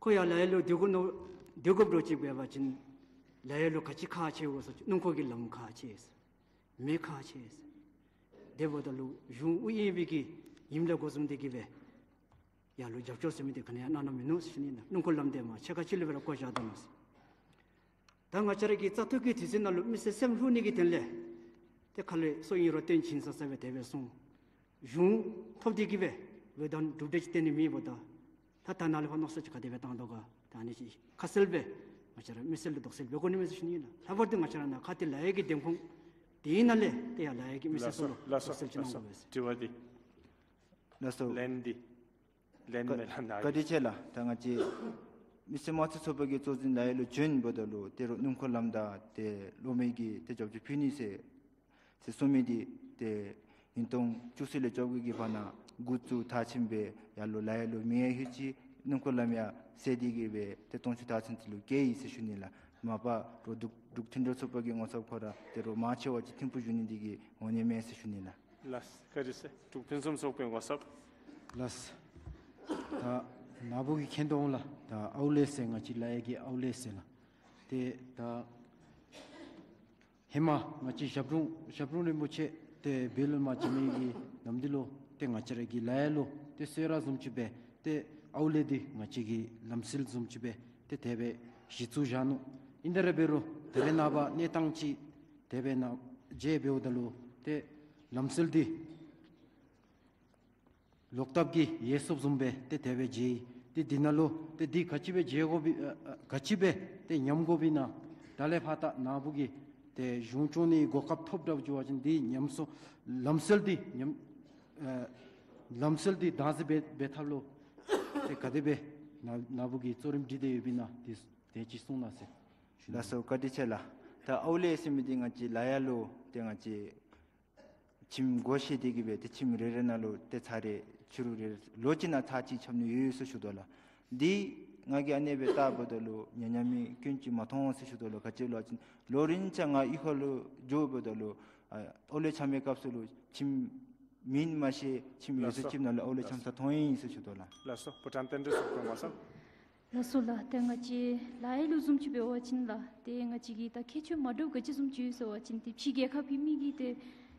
ཁོ་ཡར་ལ་ཡ་ལུ་སྡོད་དགོ་མནོ་སྡོད་དགོཔ་འདྲཝ་ཅིག་འབད་བ་ཅིན་ལ་ཡ་ལུ་ག་ཅི་ཁག་ཆེ་གོ་ཟེར་བ་ཅིན་སྣུམ་འཁོར་གྱི་ལམ་ཁག་ཆེ་ཟེར། མེ་ཁག་ཆེ་ཟེར། དེ་འབདཝ་ད་ལུ་གཞུང་ཨུ་ཡོན་པའི་གི་ཡུམ་ལས་འགོ་བཟུང་སྟེ་གི་སྦེ་ཡར་ལུ་རྒྱབ་སྐྱོར་ཟེར་མི་འདི་ག་ནི་ཡང་གནང་གནངམ་མིན་ནུག་ཟེར་ཞུ་ནི་ཨིན་ལགས། སྣུམ་འཁོར་ལམ་འདི་མ་ཕྱེད་ཀ་ཅིག་ལུ་སྦེ་ར་བཀོ་བཞག་ད་ནུག་ཟེར། ད་ང་བཅས་ར་གི་བཙག་འཐུ་གི་དུས་ཚོད་ནང་ལུ་མི་སེར་སེམས་ལྷོད་ནི་གི་དོན་ལས་ཏེ་ཁ་ལས་སྲོལ་ཨིན་རུང་བཏོན་བྱིན་ས་ས་སྦེ་དེ་སྦེ་སོང་། གཞུང་ཐོབ་སྟེ་གི་སྦེ་འོས་ཐོབ་གྲུབ་འབྲས་ཅིག་བཏོན་ནི་མེད་པ་ད། ད་ད་ནཱ་ལས་ཕར་མནོ་བསམ་ཅིག་ག་དེ་སྦེ་བཏང་དོ་ག། ད་ཨ་ནི་ཅིག་ཁ་གསལ་སྦེ་ང་བཅས་ར་མི་སེར་ལུ་དོགས་སེལ་འབད་དགོ་ནི་མས་ཟེར་ཞུ་ནི་ཨིན་ལགས། ལྷག་པར་དུ་ང་བཅས་ར་ནཱ་ཁ་ཐུག་ལ་ཡ་གི་འདེམས་ཁོངས་དེ་ནང་ལས་ཏེ་ཡར་ལ་ཡ་གི་མི་སེར་ཚུ་ལུ་ལགས་སོ། དོགས་སེལ་ཅིག་གནང་དགོ་པས་ཟེར། དྲི་བ་འདི། ལགས་སོ། ལན་འདི། ལན་མེད་ལགས་ནཱ་གི། བཀའ་དྲིན་ཆེ་ལགས། ད་ང་བཅས་མི་སེར་དམངས་གཙོ་ཚོགས་པ་གི་གཙོ་འཛིན་ལ་ཡ་ལུ་བྱོནམ་ད་ལུ་ཏེ་རོགས་སྣུམ་འཁོར་ལམ་དང་ཏེ་གློག་མེ་གི་ཏེ་རྒྱབ་སྐྱོར་ཕུལ་ནི་ཟེར་ཟེར་གསུངས་མི་འདི་ཏེ་ཉིས་སྟོང་བཅུ་གསུམ་ལས་བཅོ་བརྒྱད་ཀྱི་བར་ན་འགོ་བཙུགས་མཐར་ཕྱིནམ་སྦེ་ཡར་ལུ་ལ་ཡ་ལུ་མེ་ཡང་ལྷོད་ཅི། སྣུམ་འཁོར་ལམ་ཡང་བསལ་ཏེ་གི་སྦེ་ཏེ་སྟོང་ཕྲག་དག་ཚུན་ཚོད་ལུ་བཀལ་ཡི་ཟེར་ཞུ་ནི་ལགས། མ་པ་རོགས་འབྲུག་འབྲུག་མཐུན་གྲོས་ཚོགས་པ་གི་ངོ་ཚབ་ཁོ་ར་ཏེ་རོགས་མང་ཆེ་བ་ཅིག་ཐིམ་ཕུག་བཞུགས་ནི་འདི་གིས་འོང་ནི་མས་ཟེར་ཞུ་ནི་ལགས། ལགས། བཀའ་དྲིན་ཆེ། འབྲུག་ཕུན་སུམ་ཚོགས་པའི་ངོ་ཚབ། ལགས། ད་ནཱ་བུ་གིས་མཁྱེན་དོ་འོང་ལགས། ད་ཨའུ་ལེ་ཟེར་ང་བཅས་ལ་ཡ་གི་ཨའུ་ལེ་ཟེར་ལགས། ཏེ་ད་ཧེ་མ་ང་བཅས་ཞབས་དྲུང་ཞབས་དྲུང་རིན་པོ་ཆེ་ཏེ་བོད་ལས་མར་བྱོན་མི་གི་ནམ་དུས་ལུ་ཏེ་ང་བཅས་ར་གི་ལ་ཡ་ལུ་ཏེ་གསོལ་རས་བཟུམ་ཅིག་སྦེ་ཏེ་ཨའུ་ལེ་འདི་ང་བཅས་ཀྱི་ལམ་སྲོལ་བཟུམ་ཅིག་སྦེ་ཏེ་དེ་སྦེ་གཞི་བཙུགས་བཞག་ནུག། ཨིན་ཏེ་ར་འབད་རུང་ད་རེས་ནངས་པ་གནས་སྟངས་ཅིག་དེ་སྦེ་ནཱ་མཇལ་འབདཝ་ད་ལུ་ཏེ་ལམ་སྲོལ་འདི་ལོག་ལྟབ་ཀྱིས་ཡལ་སོཔ་བཟུམ་སྦེ་ཏེ་དེ་སྦེ་མཇལ་ཡི། ཏེ་འདི་ནང་ལུ་ཏེ་འདི་ག་ཅི་སྦེ་མཇལ་དགོཔ་ཨིན་ཨ་ཨ་ག་ཅི་སྦེ་ཏེ་ཉམས་དགོཔ་ཨིན་ན། ད་ལས་ཕར་ད་ནཱ་བུ་གིས་ཏེ་གཞུང་སྐྱོང་ནི་གོ་སྐབས་ཐོབ་དྲགས་བཅུག་པ་ཅིན་འདི་ཉམས་སོ་ལམ་སྲོལ་འདི་ཉམས་ཨེ་ལམ་སྲོལ་འདི་བདག་འཛིན་འབད་འབད་ཐབས་ལུ་ཏེ་ག་དེ་སྦེ་ནཱ་ནཱ་བུ་གིས་གཙོ་རིམ་སྒྲིག་སྟེ་ཡོདཔ་ཨིན་ན་འདི་དེ་ཅིག་གསུང་གནང་ཟེར་ཞུ་ནི། ལགས་སོ། བཀའ་དྲིན་ཆེ་ལགས། ད་ཨའུ་ལེ་ཟེར་མི་འདི་ང་བཅས་ལ་ཡ་ལུ་ཏེ་ང་བཅས་ཁྱིམ་སྒོ་ཕྱེ་སྟེ་གི་སྦེ་ཏེ་ཁྱིམ་རེ་རེ་ནང་ལུ་ཏེ་ཚར་རེ་ཕྱི་རུ་རེ་ལོ་གཅིག་ནང་ཚར་གཅིག་རྐྱབ་ནི་ཡོད་ཡོད་ཟེར་ཞུ་དོ་ལགས། འདི་ང་གིས་ཨ་ནེ་སྦེ་བལྟཝ་ད་ལུ་ཉན་ཉན་མི་སྐྱོན་ཅིག་མ་མཐོང་ཟེར་ཞུ་དོ་ལགས། ག་ཅི་ལོ་ཅིག་ལོ་རིམ་ཅིག་ང་གཡུས་ཁ་ལུ་འགྱོཝ་ད་ལུ་ཨ་ཨའུ་ལེ་འཆམ་པའི་སྐབས་སུ་ལུ་ཁྱིམ་མིང་མ་ཤེས་ཁྱིམ་ཡོད་ས་ལགས་སོ། ཁྱིམ་ནང་ལུ་ཨའུ་ལེ་འཆམ་ས་མཐོང་ཡི་ཟེར་ཞུ་དོ་ལགས། ལགས་སོ། བུ་ཁྲང་བསྟན་འཛིན་ཚོགས་པའི་ངོ་ཚབ། ལགས་སོ་ལགས། ཏེ་ང་བཅས་ལ་ཡ་ལུ་བཟུམ་ཅིག་འབད་བ་ཅིན་ལགས་ཏེ་ང་བཅས་ཀྱི་ད་ཁྱད་ཆོས་མ་འདྲཝ་ག་ཅི་བཟུམ་ཅིག་ཡོད་ཟེར་བ་ཅིན་ཏེ་ཕྱི་རྒྱལ་ཁབ་ཀྱི་མི་གིས་ཏེ་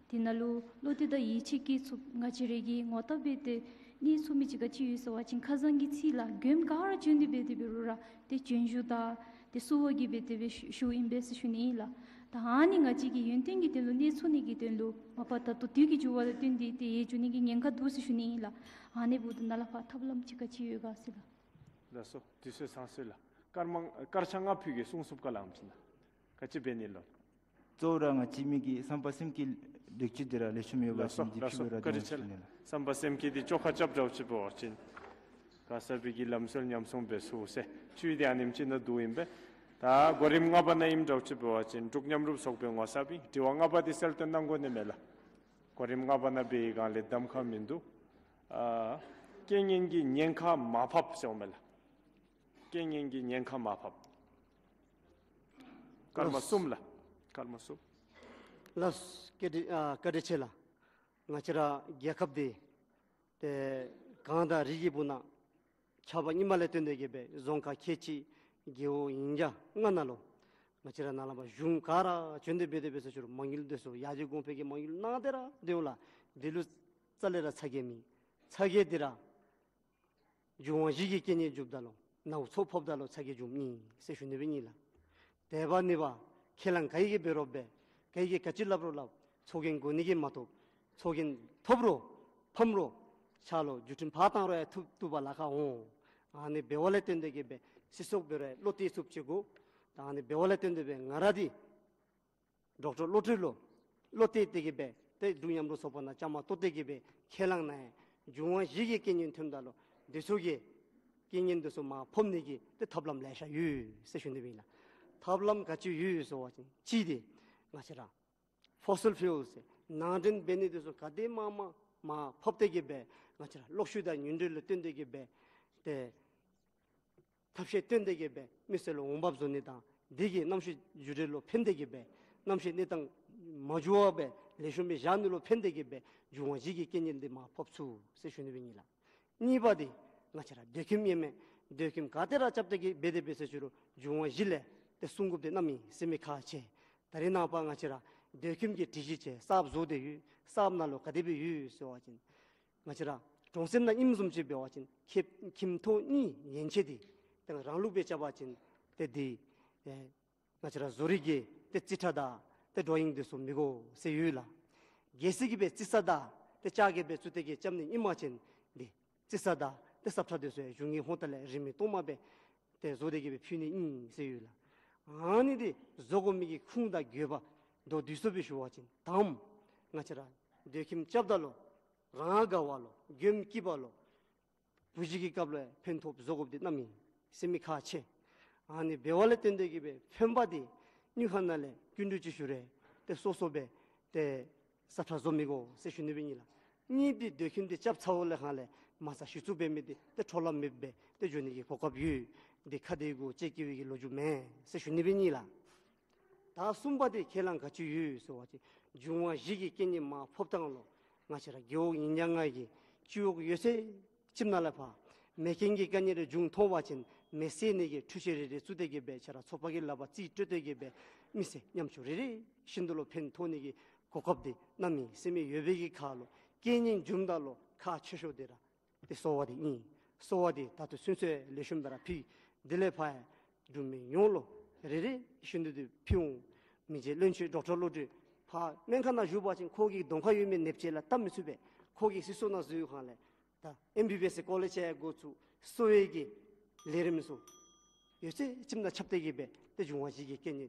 དེ་ནང་ལུ་བློ་གཏད་དང་ཡིད་ཆེས་བསྐྱེད་ཚུགསཔ། ང་བཅས་ར་གི་ངོ་རྟགས་སྦེ་ཏེ་གནས་ཚུགས་མི་ཅིག་ག་ཅི་ཡོད་ཟེར་བ་ཅིན་ཁ་སང་གི་ཚེ་ལགས་མགྱོནམ་ག་ར་བྱོན་ཏེ་འབད་དེ་འབད་རུང་ར་ཏེ་བྱོན་བཞུགས་དང་ཏེ་བསུ་བ་གི་སྦེ་དེ་སྦེ་ཞུ་ཞུཝ་ཨིན་པས་ཟེར་ཞུ་ནི་ཨིན་ལགས། ད་ཨ་ནི་ང་བཅས་ཀྱི་ཡོན་ཏན་གྱི་དོན་ལུ་གནས་ཚུགས་ནི་གི་དོན་ལུ་མ་པ་ད་ལྟོ་དུས་ཀྱི་འགྱུར་བ་དང་བསྟུན་ཏེ་ཏེ་ཡལ་འགྱོ་ནི་གི་ཉེན་ཁ་འདུག་ཟེར་ཞུ་ནི་ཨིན་ལགས། ཨ་ནི་འབདཝ་ད་ནཱ་ལས་ཕར་ཐབས་ལམ་ཅིག་ག་ཅི་ཡོད་ག་ཟེར་ལགས། ལགས་སོ། དུས་ཚོད་ཚང་སོང་ལགས། སྐར་མ་སྐར་ཆ་ལྔ་ཕུལ་གེ། གསུང་ཚུགསཔ་ག་ལགས་ཨམ་ཅིག་ན། ག་ཅི་འབད་ནི་ལོ། གཙོ་བོ་ར་ང་བཅས་མི་གི་བསམ་པ་སེམས་བསྐྱེད་ལེགས་བཅོས་འདི་ར་ལེགས་ཤོམ་ཡོད་པ་ཅིན་འདི་ཕུལ་བར་འདུག་ཟེར་ཞུ་ནི་ལགས། བསམ་པ་སེམས་བསྐྱེད་འདི་བཅོ་ཁ་རྐྱབ་འདྲཝ་ཅིག་འབད་བ་ཅིན་ག་ས་པའི་གི་ལམ་སྲོལ་ཉམས་སྲུང་འབད་ཚུགས་ཟེར་ཚུལ་འདི་ཨ་ནེམ་ཅིག་ནང་འདུག་ཨིན་པས། ད་གོ་རིམ་ལྔ་པ་ནང་ཨིནམ་འདྲཝ་ཅིག་འབད་བ་ཅིན་འབྲུག་མཉམ་རུབ་ཚོགས་པའི་ངོ་ཚབ་ཨིན། དྲི་བ་ལྔ་པ་འདི་གསལ་སྟོན་གནང་དགོ་ནི་མས་ལགས། གོ་རིམ་ལྔ་པ་ནང་འབད་བའི་སྒང་ལས་གདམ་ཁ་མིན་འདུག། ཨ་རྐྱེན་ངན་གྱི་ཉེན་ཁ་མར་ཕབ་ཟེརཝ་མས་ལགས། རྐྱེན་ངན་གྱི་ཉེན་ཁ་མར་ཕབ། སྐར་མ་གསུམ་ལགས། སྐར་མ་གསུམ། ལགས་སོ། བཀའ་དྲིན་ཨ་བཀའ་དྲིན་ཆེ་ལགས། ང་བཅས་ར་རྒྱལ་ཁབ་འདི་ཏེ་གངས་དང་རི་གི་སྦུག་ན་ཆགས་པ་ཨིནམ་ལས་བརྟེན་ཏེ་གི་སྦེ་རྫོང་ཁག་ཁལ་གཅིག་རྒེད་འོག་ཉིས་བརྒྱ་ལྔ་ནང་ལུ་ང་བཅས་ར་ནཱ་ལས་ཕར་གཞུང་ག་ར་བྱོན་ཏེ་འབད་དེ་འབད་ས་ཅིག་རུང་མ་དངུལ་འདི་ཚུ་ཡར་རྒྱས་གོང་འཕེལ་གྱི་མ་དངུལ་གནང་སྟེ་ར་སྡོདཔ་ལགས། འདི་ལུ་རྩ་ལས་ར་ཚ་གྱང་མེད། ཚ་གྱང་འདི་ར་འབྱུང་བ་བཞི་གི་རྐྱེན་ངན་འབྱུངམ་ད་ལུ་ནཝ་ཚོགས་ཕོགཔ་ད་ལུ་ཚ་གྱང་འབྱུངམ་ཨིན་ཟེར་ཞུ་ནི་སྦེ་ཨིན་ལགས། དེ་འབདཝ་ལས་ཁས་བླངས་ག་གིས་འབད་རུང་འབད། ག་གིས་ག་ཅི་སླབ་རུང་སླབ། ཚོགས་རྒྱན་དགོ་ནི་གིས་མ་གཏོགས་ཚོགས་རྒྱན་ཐོབ་རུང་ཕམ་རུང་ཕྱག་ལུ་བརྒྱུད་འཕྲིན་ཕར་བཏང་རུང་ཡང་བཏུབ་བཏུབ་པ་ལཱ་ཁག་འོང་། ཨ་ནི་འབདཝ་ལས་བརྟེན་ཏེ་གི་སྦེ་སྲིད་ཚོགས་འབད་རུང་བློ་གཏད་ཚུགསཔ་ཅིག་དགོ། ད་ཨ་ནི་འབདཝ་ལས་བརྟེན་ཏེ་སྦེ་ང་ར་འདི་ཌོག་ཊར་བློ་གྲོས་ལུ་བློ་གཏད་དེ་གི་སྦེ་ཏེ་འབྲུག་མཉམ་རུབ་ཚོགས་པ་ནང་བཅའ་མར་གཏོགས་ཏེ་གི་སྦེ་ཁས་བླངས་གནང་ཡི། འབྱུང་བ་བཞི་གི་རྐྱེན་ངན་ཐོནམ་ད་ལུ་འདི་ཚུ་གི་རྐྱེན་ངན་འདི་ཚུ་མར་ཕབ་ནི་གི་ཏེ་ཐབས་ལམ་ལེ་ཤ་ཡོད་ཟེར་ཞུ་ནི་སྦེ་ཨིན་ལགས། ཐབས་ལམ་ག་ཅི་ཡོད་ཟེར་བ་ཅིན་གཅིག་འདི་ང་བཅས་ར་ཕོ་སིལ་ཕིའུལ་ཟེར་ནང་འདྲེན་འབད་ནི་འདི་ཚུ་ག་དེ་མང་མང་མར་ཕབ་སྟེ་གི་སྦེ་ང་བཅས་ར་གློག་ཤུགས་དང་ཉུང་འཕྲི་ལུ་བརྟེན་ཏེ་གི་སྦེ་ཏེ་ཐབས་ཤེས་བཏོན་ཏེ་གི་སྦེ་མི་སེར་ལུ་འོང་འབབ་བཟོ་ནི་དང་འདི་གི་གནམ་གཤིས་འགྱུར་འགྲོས་ལུ་ཕན་ཏེ་གི་སྦེ་གནམ་གཤིས་གནས་སྟངས་མ་འགྱུར་བར་སྦེ་ལེགས་ཤོམ་སྦེ་བཞག་ནི་ལུ་ཕན་ཏེ་གི་སྦེ་འབྱུང་བ་བཞི་གི་རྐྱེན་ངན་འདི་མར་ཕབ་ཚུགས་ཟེར་ཞུ་ནི་སྦེ་ཨིན་ལགས། གཉིས་པ་འདི་ང་བཅས་ར་སྡོད་ཁྱིམ་ཨིན་མས། སྡོད་ཁྱིམ་ག་དེ་ར་རྐྱབ་སྟེ་གི་འབད་དེ་འབད་ས་ཅིག་རུང་འབྱུང་བ་བཞི་ལས་ཏེ་སྲུང་དགོཔ་འདི་གནམ་མེད་ས་མེད་ཁག་ཆེ། ད་རེས་ནངས་པ་ང་བཅས་ར་སྡོད་ཁྱིམ་གྱི་སྒྲིག་གཞི་ཅིག་གསརཔ་བཟོ་སྟེ་ཡོད། གསརཔ་ནང་ལུ་ག་དེ་སྦེ་ཡོད་ཟེར་བ་ཅིན་ང་བཅས་ར་གྲོང་གསེབ་ནང་ཨིནམ་བཟུམ་ཅིག་འབད་བ་ཅིན་ཁྱིམ་ཁྱིམ་ཐོག་གཉིས་ཡན་ཆད་འདི་ཏེ་རང་ལུགས་སྦེ་རྐྱབ་པ་ཅིན་ཏེ་འདི་ཨེ་ང་བཅས་ར་བཟོ་རིག་གི་ཏེ་རྩིས་ཁྲ་དང་ཏེ་ཌོ་རོ་ཡིང་འདི་ཚུ་མི་དགོ་ཟེར་ཡོད་ལགས། གལ་སྲིད་གི་སྦེ་རྩིས་གསར་དང་ཏེ་ལྕགས་ཀྱི་སྦེ་བཙུགས་ཏེ་གི་རྐྱབ་ནི་ཨིན་པ་ཅིན་འདི་རྩིས་གསར་དང་ཏེ་སྲབ་ཁྲ་འདི་ཚུ་ཡང་གཞུང་གི་ཧོངས་ལྟག་ལས་རིན་མེད་སྟོངམ་སྦེ་ཏེ་བཟོ་སྟེ་གི་སྦེ་ཕུལ་ནི་ཨིན་ཟེར་ཡོད་ལགས། ཨ་ནི་འདི་བཟོ་དགོ་མི་གི་ཁུངས་དང་དགོས་པ་མདོར་བསྡུས་སུ་སྦེ་ཞུ་བ་ཅིན་དང་པ་ང་བཅས་ར་སྡོད་ཁྱིམ་རྐྱབ་ད་ལུ་རང་དགའ་བ་ལུ་མགྱོནམ་སྐྱིད་པ་ལུ་བུ་གཞི་གི་སྐབས་ལུ་ཕན་ཐོགས་བཟོ་དགོཔ་འདི་གནམ་མེད་ས་མེད་ཁག་ཆེ། ཨ་ནི་འབདཝ་ལས་བརྟེན་ཏེ་གི་སྦེ་ཕན་པ་འདི་དངུལ་ཁང་ནང་ལས་སྐྱིན་འགྲུལ་ཅིག་ཞུ་རུང་ཏེ་སོ་སོ་སྦེ་ཏེ་སྲབ་ཁྲ་བཟོ་མི་དགོ་ཟེར་ཞུ་ནི་སྦེ་ཨིན་ལགས། གཉིས་འདི་སྡོད་ཁྱིམ་འདི་རྐྱབ་ཚརཝ་ལས་ཁར་ལས་ མ་རྩ་གཞི་བཙུགས་འབད་མི་འདི་ཏེ་འཕྲོ་བརླག་མེདཔ་སྦེ་ཏེ་འགྱོ་ནི་གི་གོ་སྐབས་ཡོད། འདི་ཁ་བདེ་གུ་ལྕེ་བདེ་བའི་གི་ལོ་རྒྱུས་མེན་ཟེར་ཞུ་ནི་སྦེ་ཨིན་ལགས། ད་གསུམ་པ་འདི་ཁས་བླངས་ག་ཅི་ཡོད་ཟེར་བ་ཅིན་འབྱུང་བ་བཞི་གི་རྐྱེན་ནི་མར་ཕབ་བཏང་ལོ། ང་བཅས་ར་རྒེད་འོག་ཉིས་བརྒྱ་ལྔ་གི་སྤྱི་འོག་ཡོད་ཚད་ཅིག་ནང་ལས་ཕར་མེ་རྐྱེན་གྱི་དཀའ་ངལ་རེ་བྱུང་ཐོན་པ་ཅིན་མེ་བསད་ནི་གི་འཕྲུལ་ཆས་རེ་རེ་བཙུགས་ཏེ་གི་སྦེ་ཁྱེད་ར་ཚོགས་པ་གི་ལག་པར་རྩིས་སྤྲོད་དེ་གི་སྦེ་མི་སེར་ཉམ་ཆུང་རེ་རེ་བཞིན་དུ་ལུ་ཕན་ཐོགས་ནི་གི་གོ་སྐབས་འདི་གནམ་མེད་ས་མེད་ཡོད་པའི་གི་ཁར་ལུ་རྐྱེན་ངན་བྱུངམ་ད་ལུ་ཁག་ཆེ་ཤོས་འདི་ར་ཏེ་གསོ་བ་འདི་ཨིན། གསོ་བ་འདི་ད་ལྟོ་ཚུན་ཚོད་ལེགས་ཤོམ་སྦེ་ར་ཕུལ། དེ་ལས་ཕར་འབྲུག་མི་ཡོངས་ལུ་རེ་རེ་བཞིན་དུ་འདི་ཕུལ་འོང་། མི་རྗེ་བློན་ཆེན་ཌོག་ཊར་བློ་གྲོས་ཕར་སྨན་ཁང་ནང་བཞུགས་པ་ཅིན་ཁོ་གི་གདོང་ཁར་ཡོད་མི་ནདཔ་ཅིག་ལུ་བལྟ་མི་ཚུགས་པས། ཁོ་གིས་སི་སོ་ནང་འཛུལ་ཡོད་གང་ལས་ད་ཨེམ་བི་བི་ཨེསི་ཀོ་ལེཇ་ཡང་འགོ་བཙུགས་གསོ་བའི་གི་ལས་རིམ་ཚུ་ཡོད་ཚད་ཅིག་ནང་ཁྱབ་སྟེ་གི་སྦེ་ཏེ་འབྱུང་བ་བཞི་གི་རྐྱེན་ནི་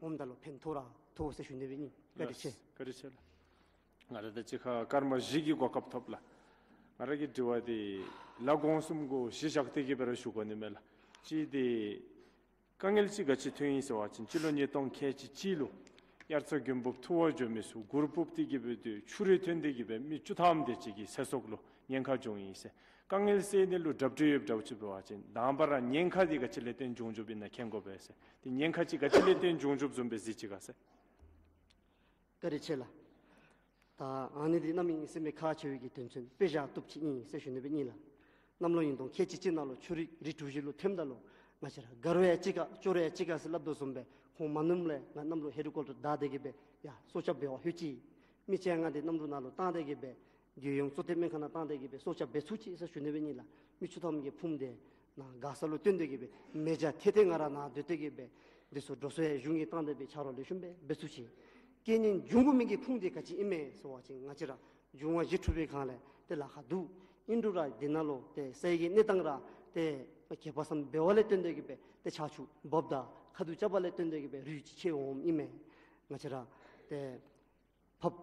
འོངམ་ད་ལུ་ཕན་ཐོགས་ར་ཐོགས་ཟེར་ཞུ་ནི་སྦེ་ཨིན། བཀའ་དྲིན་ཆེ། བཀའ་དྲིན་ཆེ་ལགས། ང་ར་ད་ཅི་ཁར་སྐར་མ་བཞི་གི་གོ་སྐབས་ཐོབ་ལགས། ང་ར་གི་དྲི་བ་འདི་ལ་དགོངས་གསུམ་གུ་གཞི་བཞག་སྟེ་གི་སྦེ་ར་ཞུ་དགོ་ནི་མས་ལགས། གཅིག་འདི་དཀའ་ངལ་ཅིག་ག་ཅི་ཐོན་ཡི་ཟེར་བ་ཅིན་སྤྱི་ལོ་ཉིས་སྟོང་ཁལ་གཅིག་གཅིག་ལུ་དབྱར་རྩྭ་དགུན་འབུབ་འཐུ་བར་འགྱོ་མི་ཚུ་གུར་ཕུབ་སྟེ་གི་སྦེ་སྡོད། ཆུ་རེ་ཐོན་ཏེ་གི་སྦེ་མི་བཅུ་ཐམ་དེ་ཅིག་གི་ཚེ་སྲོག་ལུ་ཉེན་ཁ་བྱུང་ཡི་ཟེར། དཀའ་ངལ་སེལ་ནི་ལུ་གྲ་སྒྲིག་ཡོདཔ་འདྲཝ་ཅིག་འབད་བ་ཅིན་དང་པ་ར་ཉེན་ཁ་འདི་ག་ཅི་ལས་བརྟེན་བྱུང་བྱུངམ་ཨིན་ན་མཁྱེན་དགོ་པས་ཟེར། ཏེ་ཉེན་ཁ་ཅིག་ག་ཅི་ལས་བརྟེན་བྱུང་བྱུངམ་བཟུམ་སྦེ་གཟིགས་ཅི་ག་ཟེར། བཀའ་དྲིན་ཆེ་ལགས། ད་ཨ་ནི་འདི་གནམ་མེད་ས་མེད་ཁག་ཆེ་བའི་གི་དོན་ཚན་དཔེ་བཞག་བཏུབ་ཅིག་ཨིན་ཟེར་ཞུ་ནི་སྦེ་ཨིན་ལགས། གནམ་ལོ་ཉིས་སྟོང་ཁལ་གཅིག་གཅིག་ནང་ལུ་ཆུ་རིགས་རི་གྲུ་བཞི་ལུ་ཐོནམ་ད་ལུ་ང་བཅས་ར་དགའ་རུང་ཡང་ཅིག་དཀའ་སྐྱོ་རུང་ཡང་ཅིག་དཀའ་ཟེར་སླབ་དོ་བཟུམ་སྦེ་ཁོང་མ་ནུམ་ལས་ང་གནམ་ལོ་ཧེ་ལི་ཀོབ་ཊར་བདའ་སྟེ་གི་སྦེ་ཡར་སྲོག་སྐྱབས་འབད་བར་ལྷོད་ཅི། མི་གཅིག་ང་འདི་གནམ་གྲུ་ནང་ལུ་བཏང་སྟེ་གི་སྦེ་རྒྱལ་ཡོངས་གཙོ་བསྟེན་སྨན་ཁང་ནང་བཏང་སྟེ་གི་སྦེ་སྲོག་སྐྱབས་འབད་ཚུགས་ཅི་ཟེར་ཞུ་ནི་སྦེ་ཨིན་ལགས། མི་བཅུ་ཐམ་གྱི་ཕུངམ་འདི་ནཱ་མགར་ས་ལུ་བཏོན་ཏེ་གི་སྦེ་མེ་སྦྱང་ཐེབས་ཏེ་ང་ར་ནཱ་སྡོད་དེ་གི་སྦེ་འདི་ཚུ་འགྲོ་སོང་ཡང་གཞུང་གིས་བཏང་སྟེ་སྦེ་ཆ་རོགས་ལེགས་ཤོམ་སྦེ་འབད་ཚུགས་ཅི། རྐྱེན་ངན་འབྱུང་དགོ་མི་གི་ཕུངམ་འདི་ག་ཅི་ཨིན་མས་ཟེར་བ་ཅིན་ང་བཅས་ར་འབྱུང་བ་བཞི་འཁྲུགས་པའི་སྒང་ལས་ཏེ་ལཱ་ཁག་འདུག། ཨིན་རུང་ར་འདི་ནང་ལུ་ཏེ་ས་ཡི་གནས་སྟངས་ར་ཏེ་ཁྱད་པར་སམ་འབད་བ་ལས་བརྟེན་ཏེ་གི་སྦེ་ཏེ་ཆར་ཆུ་འབབ་དང་ཁ་ཐུག་རྐྱབ་པ་ལས་བརྟེན་ཏེ་གི་སྦེ་རུད་ཅིག་ཆད་འོངམ་ཨིན་མས། ང་བཅས་ར་ཏེ་ཕབ་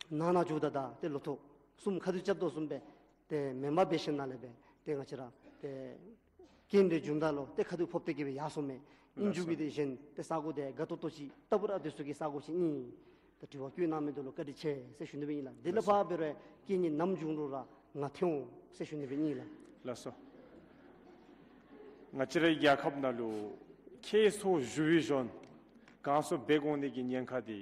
ནང་ན་འགྱོཝ་ད་ད་ཏེ་ལོ་ཐོག་གསུམ་ཁ་ཐུག་རྐྱབ་དོ་བཟུམ་སྦེ་ཏེ་མེན་པར་འབད་ཞིནམ་ལས་སྦེ་ཏེ་ང་བཅས་ར་ཏེ་རྐྱེན་འདི་བྱུངམ་ད་ལུ་ཏེ་ཁ་ཐུག་ཕབ་སྟེ་གི་སྦེ་ཡར་སོངམ་མས། ཨིན་རྒྱུ་གི་དེ་གཞན་ཏེ་ས་གོ་དེ་དགའ་ཏོག་ཏོ་ཅིག་ལྟ་བུ་ར་སྡོད་ས་གི་ས་གོ་ཅིག་ཨིན། ད་དྲི་བ་བཀོད་གནང་མི་འདི་ལུ་བཀའ་དྲིན་ཆེ་ཟེར་ཞུ་ནི་སྦེ་ཨིན་ལགས། དེ་ལས་ཕར་འབད་རུང་རྐྱེན་ངན་ནམ་བྱུང་རུང་ར་ང་ཐོན་འོང་ཟེར་ཞུ་ནི་སྦེ་ཨིན་ལགས། ལགས་སོ། ང་བཅས་རའི་རྒྱལ་ཁབ་ནང་ལུ་ཁྱད་མཚར་བཞུགས་པའི་གཞོན་གངས་གསོ་འབད་དགོ་ནི་གི་ཉེན་ཁ་འདི་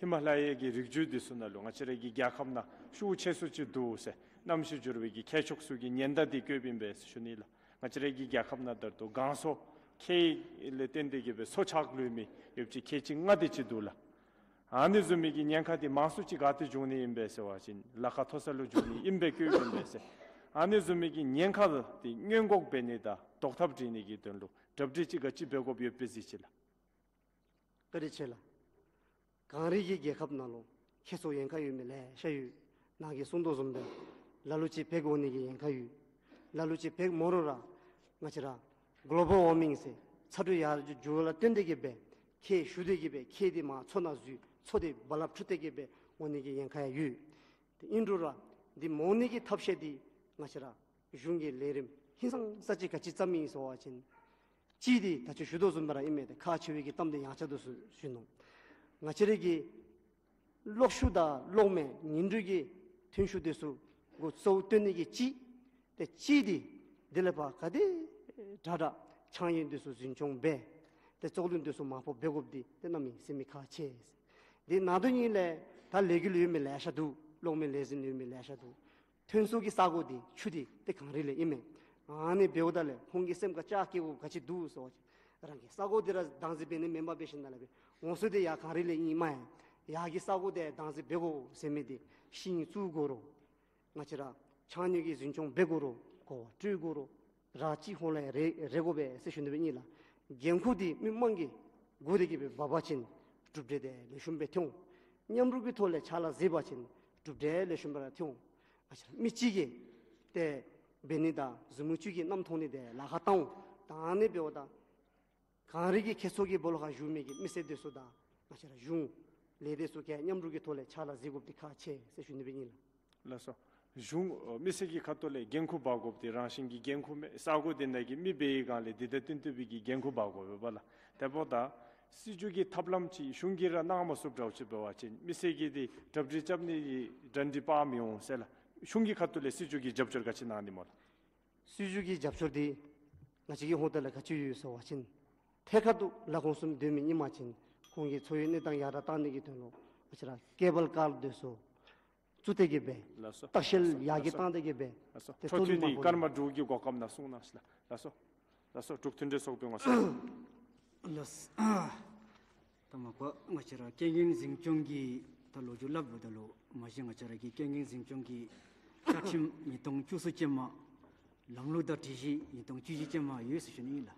ཧི་མ་ལ་ཡའི་གི་རི་རྒྱུད་འདི་ཚུ་ནང་ལུ་ང་བཅས་རའི་གི་རྒྱལ་ཁབ་ནང་ཤུགས་ཆེ་སུ་ཅིག་འདུག་ཟེར། གནམ་གཤིས་འགྱུར་བའི་གི་ཁྱད་ཆོས་ཚུ་གི་ཉེན་བརྡ་འདི་བཀོདཔ་ཨིན་པས་ཟེར་ཞུ་ནི་ལགས། ང་བཅས་རའི་གི་རྒྱལ་ཁབ་ནང་ད་ལྟོ་གངས་གསོ་ཁྱད་ལས་བརྟེན་ཏེ་གི་སྦེ་སོ་ཆག་ལུས་མི་ཡོདཔ་ཅིག་ཁལ་གཅིག་ལྔ་དེ་ཅིག་འདུག་ལགས། ཨ་ནི་བཟུམ་མའི་གི་ཉེན་ཁ་འདི་མང་སུ་ཅིག་ག་ཏེ་འབྱུང་ནི་ཨིན་པས་ཟེར་བ་ཅིན་ལ་ཁ་མཐོ་ས་ལུ་འབྱུང་ནི་ཨིན་པས་བཀོདཔ་ཨིན་པས་ཟེར། ཨ་ནི་བཟུམ་མའི་གི་ཉེན་ཁ་འདི་སྔོན་འགོག་འབད་ནི་དང་ཟློག་ཐབས་སྒྲིག་ནི་གི་དོན་ལུ་གྲ་སྒྲིག་ཅིག་ག་ཅི་འབད་དགོཔ་ཡོདཔ་སྦེ་གཟིགས་ཅི་ལགས། བཀའ་དྲིན་ཆེ་ལགས། གངས་རི་གི་རྒྱལ་ཁབ་ནང་ལུ་ཁྱད་མཚར་ཉེན་ཁ་ཡོད་མི་ལེ་ཤ་ཡོད། ནཱ་གིས་གསུང་དོ་བཟུམ་སྦེ་ལ་ལུ་ཅིག་འབད་དགོ་ནི་གི་ཉེན་ཁ་ཡོད། ལ་ལུ་ཅིག་འབད་མ་རུང་ར་ང་བཅས་ར་གོ་ལོ་བཱལ་ཝར་མིང་ཟེར་ཚ་དྲོད་ཡར་འགྱོ་འགྱོ་བ་ལས་བརྟེན་ཏེ་གི་སྦེ་ཁྱད་ཞུགས་ཏེ་གི་སྦེ་ཁྱད་འདི་མར་མཚོ་ནང་འཛུལ་མཚོ་འདི་རྦ་རླབས་འཁྲུགས་ཏེ་གི་སྦེ་འོང་ནི་གི་ཉེན་ཁ་ཡང་ཡོད། ཏེ་ཨིན་རུང་ར་འདི་མ་འོང་ནི་གི་ཐབས་ཤེས་འདི་ང་བཅས་ར་གཞུང་གིས་ལས་རིམ་ཧིང་སངས་ས་ཅིག་ག་ཅི་བརྩམས་ཡི་ཟེར་བ་ཅིན་གཅིག་འདི་ད་ཅི་ཞུ་དོ་བཟུམ་སྦེ་ར་ཨིན་མས། ཏེ་ཁག་ཆེ་བའི་གི་གཏམ་འདི་ཡང་བསྐྱར་དུ་ཞུ་ཞུ་ནི། ང་བཅས་རའི་གི་གློག་ཤུགས་དང་གློག་མེ་ཉིང་འབྲུ་གི་ཐོན་ཤུགས་འདི་ཚུ་གུ་གཙོ་བོ་བཏོན་ནི་གི་གཅིག། ཏེ་གཅིག་འདི་དེ་ལས་ཕར་ག་དེ་དྲག་དྲག་ཆང་གཡུར་འདི་ཚུ་འཛིན་སྐྱོང་འབད། ཏེ་བཙོག་ལུད་འདི་ཚུ་མར་ཕབ་འབད་དགོཔ་འདི་ཏེ་གནམ་མེད་ས་མེད་ཁག་ཆེ། འདི་ནང་དོན་ཉིད་ལས་ད་ལས་འགུལ་ཡོད་མི་ལེ་ཤ་འདུག། གློག་མེ་ལས་འཛིན་ཡོད་མི་ལེ་ཤ་འདུག། ཐོན་ས་གི་ས་གོ་འདི་ཆུ་འདི་ཏེ་གངས་རི་ལས་ཨིན་མས། ཨ་ནི་འབདཝ་ད་ལས་ཁོང་གི་སེམས་ཁར་སྐྱག་སྐྱེ་དགོཔ་ག་ཅི་འདུག་ཟེར་བ་ཅིན་རང་གི་ས་གོ་འདི་ར་བདག་འཛིན་འབད་ནི་མེན་པར་འབད་ཞིནམ་ལས་སྦེ་འོང་ས་འདི་ཡར་གངས་རི་ལས་ཨིན་མས། ཡར་གྱི་ས་གོ་འདི་བདག་འཛིན་འབད་དགོ་ཟེར་མི་འདི་ཤིང་བཙུགས་དགོ་རུང་ང་བཅས་ར་ཆང་གཡུར་གྱི་འཛིན་སྐྱོང་འབད་དགོ་རུང་གོ་བ་སྤྲོད་དགོ་རུང་ར་ཅིག་ཧོང་ལས་རེ་རེ་དགོ་པས་ཟེར་ཞུ་ནི་སྦེ་ཨིན་ལགས། འགན་ཁུར་འདི་མི་མང་གིས་སྒུག་སྟེ་གི་སྦེ་འབད་བ་ཅིན་གྲུབ་འབྲས་འདི་ལེགས་ཤོམ་སྦེ་ཐོན་འོང་། མཉམ་རུབ་ཀྱི་ཐོག་ལས་ཕྱག་ལཱ་མཛད་པ་ཅིན་གྲུབ་འབྲས་ལེགས་ཤོམ་སྦེ་ར་ཐོན་འོང་། ང་བཅས་མི་གཅིག་གིས་ཏེ་འབད་ནི་དང་མཛུབ་མོ་གཅིག་གིས་གནམ་མཐོང་ནི་འདི་ལཱ་ཁག་བཏང་འོང་། ད་ཨ་ནི་འབདཝ་ད་གངས་རི་གི་ཁྱད་མཚར་གྱི་སྦོ་ལོགས་ཁར་བཞུགས་མི་གི་མི་སེར་འདི་ཚུ་དང་ང་བཅས་ར་གཞུང་ལས་སྡེ་ཚུ་གིས་མཉམ་རུབ་ཀྱི་ཐོག་ལས་ཕྱག་ལཱ་མཛད་དགོཔ་འདི་ཁག་ཆེ་ཟེར་ཞུ་ནི་སྦེ་ཨིན་ལགས། ལགས་སོ། གཞུང་ཨ་མི་སེར་གྱི་ཁ་ཐུག་ལས་འགན་ཁུར་འབག་དགོཔ་འདི་རང་བཞིན་གྱི་འགན་ཁུར་མས། ས་གོ་འདི་ནང་གི་མི་འབད་བའི་སྒང་ལས་འདི་དང་བསྟུན་ཏེ་འབད་གི་འགན་ཁུར་འབག་དགོ་པས་ལགས། དེ་འབདཝ་ད་སྲིད་བྱུས་ཀྱི་ཐབས་ལམ་ཅིག་གཞུང་གིས་ར་གནང་མ་ཚུགསཔ་འདྲཝ་ཅིག་འབད་བ་ཅིན་མི་སེར་གྱིས་འདི་གྲ་སྒྲིག་རྐྱབ་ནི་གི་གྲ་སྒྲིག་འབག་མི་འོང་ཟེར་ལགས། གཞུང་གི་ཁ་ཐུག་ལས་སྲིད་བྱུས་ཀྱི་རྒྱབ་སྐྱོར་ག་ཅི་གནང་ནི་སྨོ་ལགས། སྲིད་བྱུས་ཀྱི་རྒྱབ་སྐྱོར་འདི་ང་བཅས་ཀྱི་ཧོངས་ཏོ་ལས་ག་ཅི་ཡོད་ཟེར་བ་ཅིན་ཐད་ཀར་དུ་ལས་ཁུངས་གསུམ་སྡོད་མི་ཨིན་པ་ཅིན་ཁོང་གི་འཚོ་བའི་གནས་སྟངས་ཡར་དྲག་གཏང་ནི་གི་དོན་ལུ་ང་བཅས་ར་ཀེ་བཱལ་ཀཱར་དེ་ཚུ་བཙུགས་ཏེ་གི་སྦེ་ལགས་སོ། ལྟ་བཤལ་ཡར་རྒྱས་བཏང་སྟེ་གི་སྦེ་ལགས་སོ། ཏེ་འཕྲོ་མཐུད་ནི་སྐར་མ་དྲུག་གི་གོ་སྐབས་ནང་གསུང་གནང་ཞིག་ལགས། ལགས་སོ། ལགས་སོ། འབྲུག་མཐུན་འབྲེལ་ཚོགས་པའི་ངོ་ས། ལགས་སོ། ད་མ་པ་ང་བཅས་ར་རྐྱེན་ངན་འཛིན་སྐྱོང་གི་ད་ལོ་རྒྱུས་སླབ་འབདཝ་ད་ལུ་མ་གཞི་ང་བཅས་ར་གི་རྐྱེན་ངན་འཛིན་སྐྱོང་གི་བཅའ་ཁྲིམས་ཉིས་སྟོང་བཅུ་གསུམ་ཅན་མ་ལམ་ལུགས་དང་སྒྲིག་གཞི་ཉིས་སྟོང་བཅུ་བཞི་ཅན་མ་ཡོད་ཟེར་ཞུ་ནི་ཨིན་ལགས།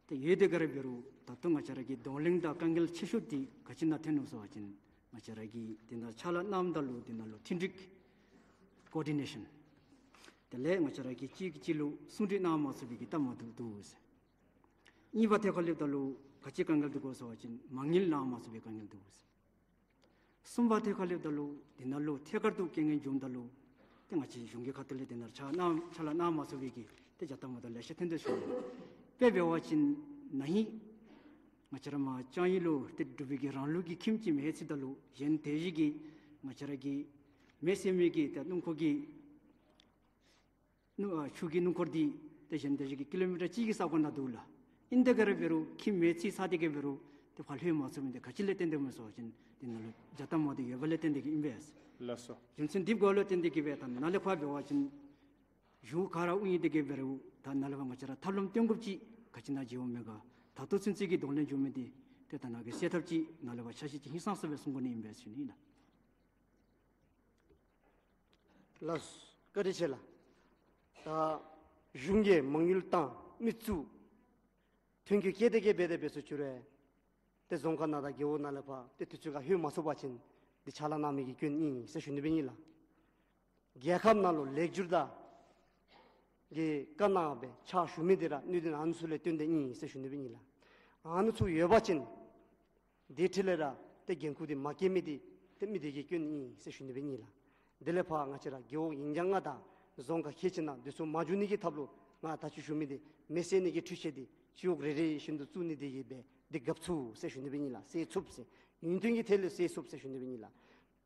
ཏེ་ཡོད་དེ་ག་ར་འབད་རུང་ད་ལྟོ་ང་བཅས་ར་གི་གདོང་ལེན་དང་དཀའ་ངལ་ཆེ་ཤོས་འདི་ག་ཅི་ནང་ཐོན་ནུག་ཟེར་བ་ཅིན་ང་བཅས་ར་གི་དེ་ནང་ཕྱག་ལཱ་གནངམ་ད་ལུ་དེ་ནང་ལུ་མཐུན་འགྲིག་ཀོ་ཨོར་ཌི་ནེ་ཤཱན། དེ་ལས་ང་བཅས་ར་གིས་གཅིག་གིས་གཅིག་ལུ་གསུང་གྲོས་གནང་མ་ཚུགས་པའི་གི་སྟབས་མ་བདེཝ་འདུག་ཟེར། གཉིས་པ་ཐད་ཁར་སླེབས་ད་ལུ་ག་ཅི་དཀའ་ངལ་འདུག་གོ་ཟེར་བ་ཅིན་མ་དངུལ་གནང་མ་ཚུགས་པའི་དཀའ་ངལ་འདུག་ཟེར། གསུམ་པ་ཐད་ཁར་སླེབས་ད་ལུ་དེ་ནང་ལུ་ཐད་ཀར་དུ་རྐྱེན་ངན་བྱུངམ་ད་ལུ་ཏེ་ང་བཅས་གཞུང་གི་ཁ་ཐུག་ལས་དེ་ནང་ཕྱག་གནང་ཕྱག་ལཱ་གནང་མ་ཚུགས་པའི་གི་ཏེ་བྱ་སྟབས་མ་བདེཝ་ལེ་ཤ་ཐོན་དོ་ཟེར་ཞུ་ནི། དཔེ་འབད་བ་ཅིན་ན་ཧིང་ང་བཅས་ར་མར་ལྕང་ཡུལ་ལུ་ཏེ་འབྲུག་པའི་གི་རང་ལུགས་ཀྱི་ཁྱིམ་ཅིག་མེ་འཚིག་ད་ལུ་གཞན་དེ་བཞིན་གྱི་ང་བཅས་ར་གི་མེ་བསད་མི་གི་ཏེ་སྣུམ་འཁོར་གྱི་སྣུམ་ཨ་ཆུ་གི་སྣུམ་འཁོར་འདི་ཏེ་གཞན་དེ་བཞིན་གྱི་ཀི་ལོ་མི་ཊར་གཅིག་གི་ས་གོ་ནང་འདུག་ལགས། ཨིན་དེ་ག་ར་འབད་རུང་ཁྱིམ་མེ་འཚིག་ཚར་ཏེ་གི་འབད་རུང་ཏེ་ཕར་ལྷོད་མ་ཚུགས་མི་འདི་ག་ཅི་ལས་བརྟེན་ཏེ་སྨོ་ཟེར་བ་ཅིན་དེ་ནང་ལུ་བྱ་སྟབས་མ་བདེཝ་ཡོདཔ་ལས་བརྟེན་ཏེ་གི་ཨིན་པས། ལགས་སོ། རྒྱུ་མཚན་འདི་གུ་ལུ་བརྟེན་ཏེ་གི་སྦེ་ད་ནཱ་ལས་ཕར་འབད་བ་ཅིན་གཞུང་ག་ར་དབུ་བརྙེས་ཏེ་གི་འབད་རུང་ད་ནཱ་ལས་ཕར་ང་བཅས་ར་ཐབས་ལམ་སྟོན་དགོཔ་ཅིག་ག་ཅི་ནང་མཇལཝ་མས་ག། ད་ལྟོ་ཚུན་ཚོད་ཀྱི་གདོང་ལེན་བྱུང་མི་འདི་ཏེ་ད་ནཱ་གི་སེལ་ཐབས་ཅིག་ནཱ་ལས་ཕར་ཆ་ཤས་ཅིག་ཧིང་སངས་ས་སྦེ་གསུང་དགོ་ནི་ཨིན་པས་ཟེར་ཞུ་ནི་ཨིན་ལགས། ལགས་སོ། བཀའ་དྲིན་ཆེ་ལགས། ད་གཞུང་གིས་མ་དངུལ་བཏང་མི་བཙུགས་ཐོན་སྐྱེད་བསྐྱེད་དེ་གི་འབད་དེ་འབད་སོང་ཅི་རུང་ཏེ་རྫོང་ཁག་ནང་དང་རྒེད་འོག་ནང་ལས་ཕར་ཏེ་དུས་ཚོད་ཁར་ལྷོད་མ་ཚུགས་པ་ཅིན་འདི་ཕྱག་ལཱ་གནང་མི་གི་སྐྱོན་ཨིན་ཟེར་ཞུ་ནི་སྦེ་ཨིན་ལགས། རྒྱལ་ཁབ་ནང་ལུ་ལེགས་བསྒྱུར་དང་གི་བཀའ་གནང་སྦེ་ཕྱག་ཞུ་མི་འདི་ར་གནད་དོན་ཨ་ནི་ཚུ་ལས་བརྟེན་ཏེ་ཨིན་ཟེར་ཞུ་ནི་སྦེ་ཨིན་ལགས། ཨ་ནི་ཚུ་ཡོད་པ་ཅིན་དེ་འཕྲོ་ལས་ར་ཏེ་འགན་ཁུར་འདི་མ་བཀལ་མི་འདི་ཏེ་མི་འདི་གི་སྐྱོན་ཨིན་ཟེར་ཞུ་ནི་སྦེ་ཨིན་ལགས། དེ་ལས་ཕར་ང་བཅས་ར་རྒེད་འོག་ཨིན་ཀྱང་ང་དང་རྫོང་ཁག་ཁལ་གཅིག་ནང་འདི་ཚུ་མ་འབྱུང་ནི་གི་ཐབས་ལུ་ང་ད་ཅི་ཞུ་མི་འདི་མེ་བསད་ནི་གི་འཕྲུལ་ཆས་འདི་སྤྱི་འོག་རེ་རེ་བཞིན་དུ་བཙུགས་ནི་འདི་གིས་འབད་འདི་འགབ་ཚུགས་ཟེར་ཞུ་ནི་སྦེ་ཨིན་ལགས། སེལ་ཚུགས་ཟེར་ཡུན་བརྟན་གྱི་ཐད་ལས་སེལ་ཚུགས་ཟེར་ཞུ་ནི་སྦེ་ཨིན་ལགས།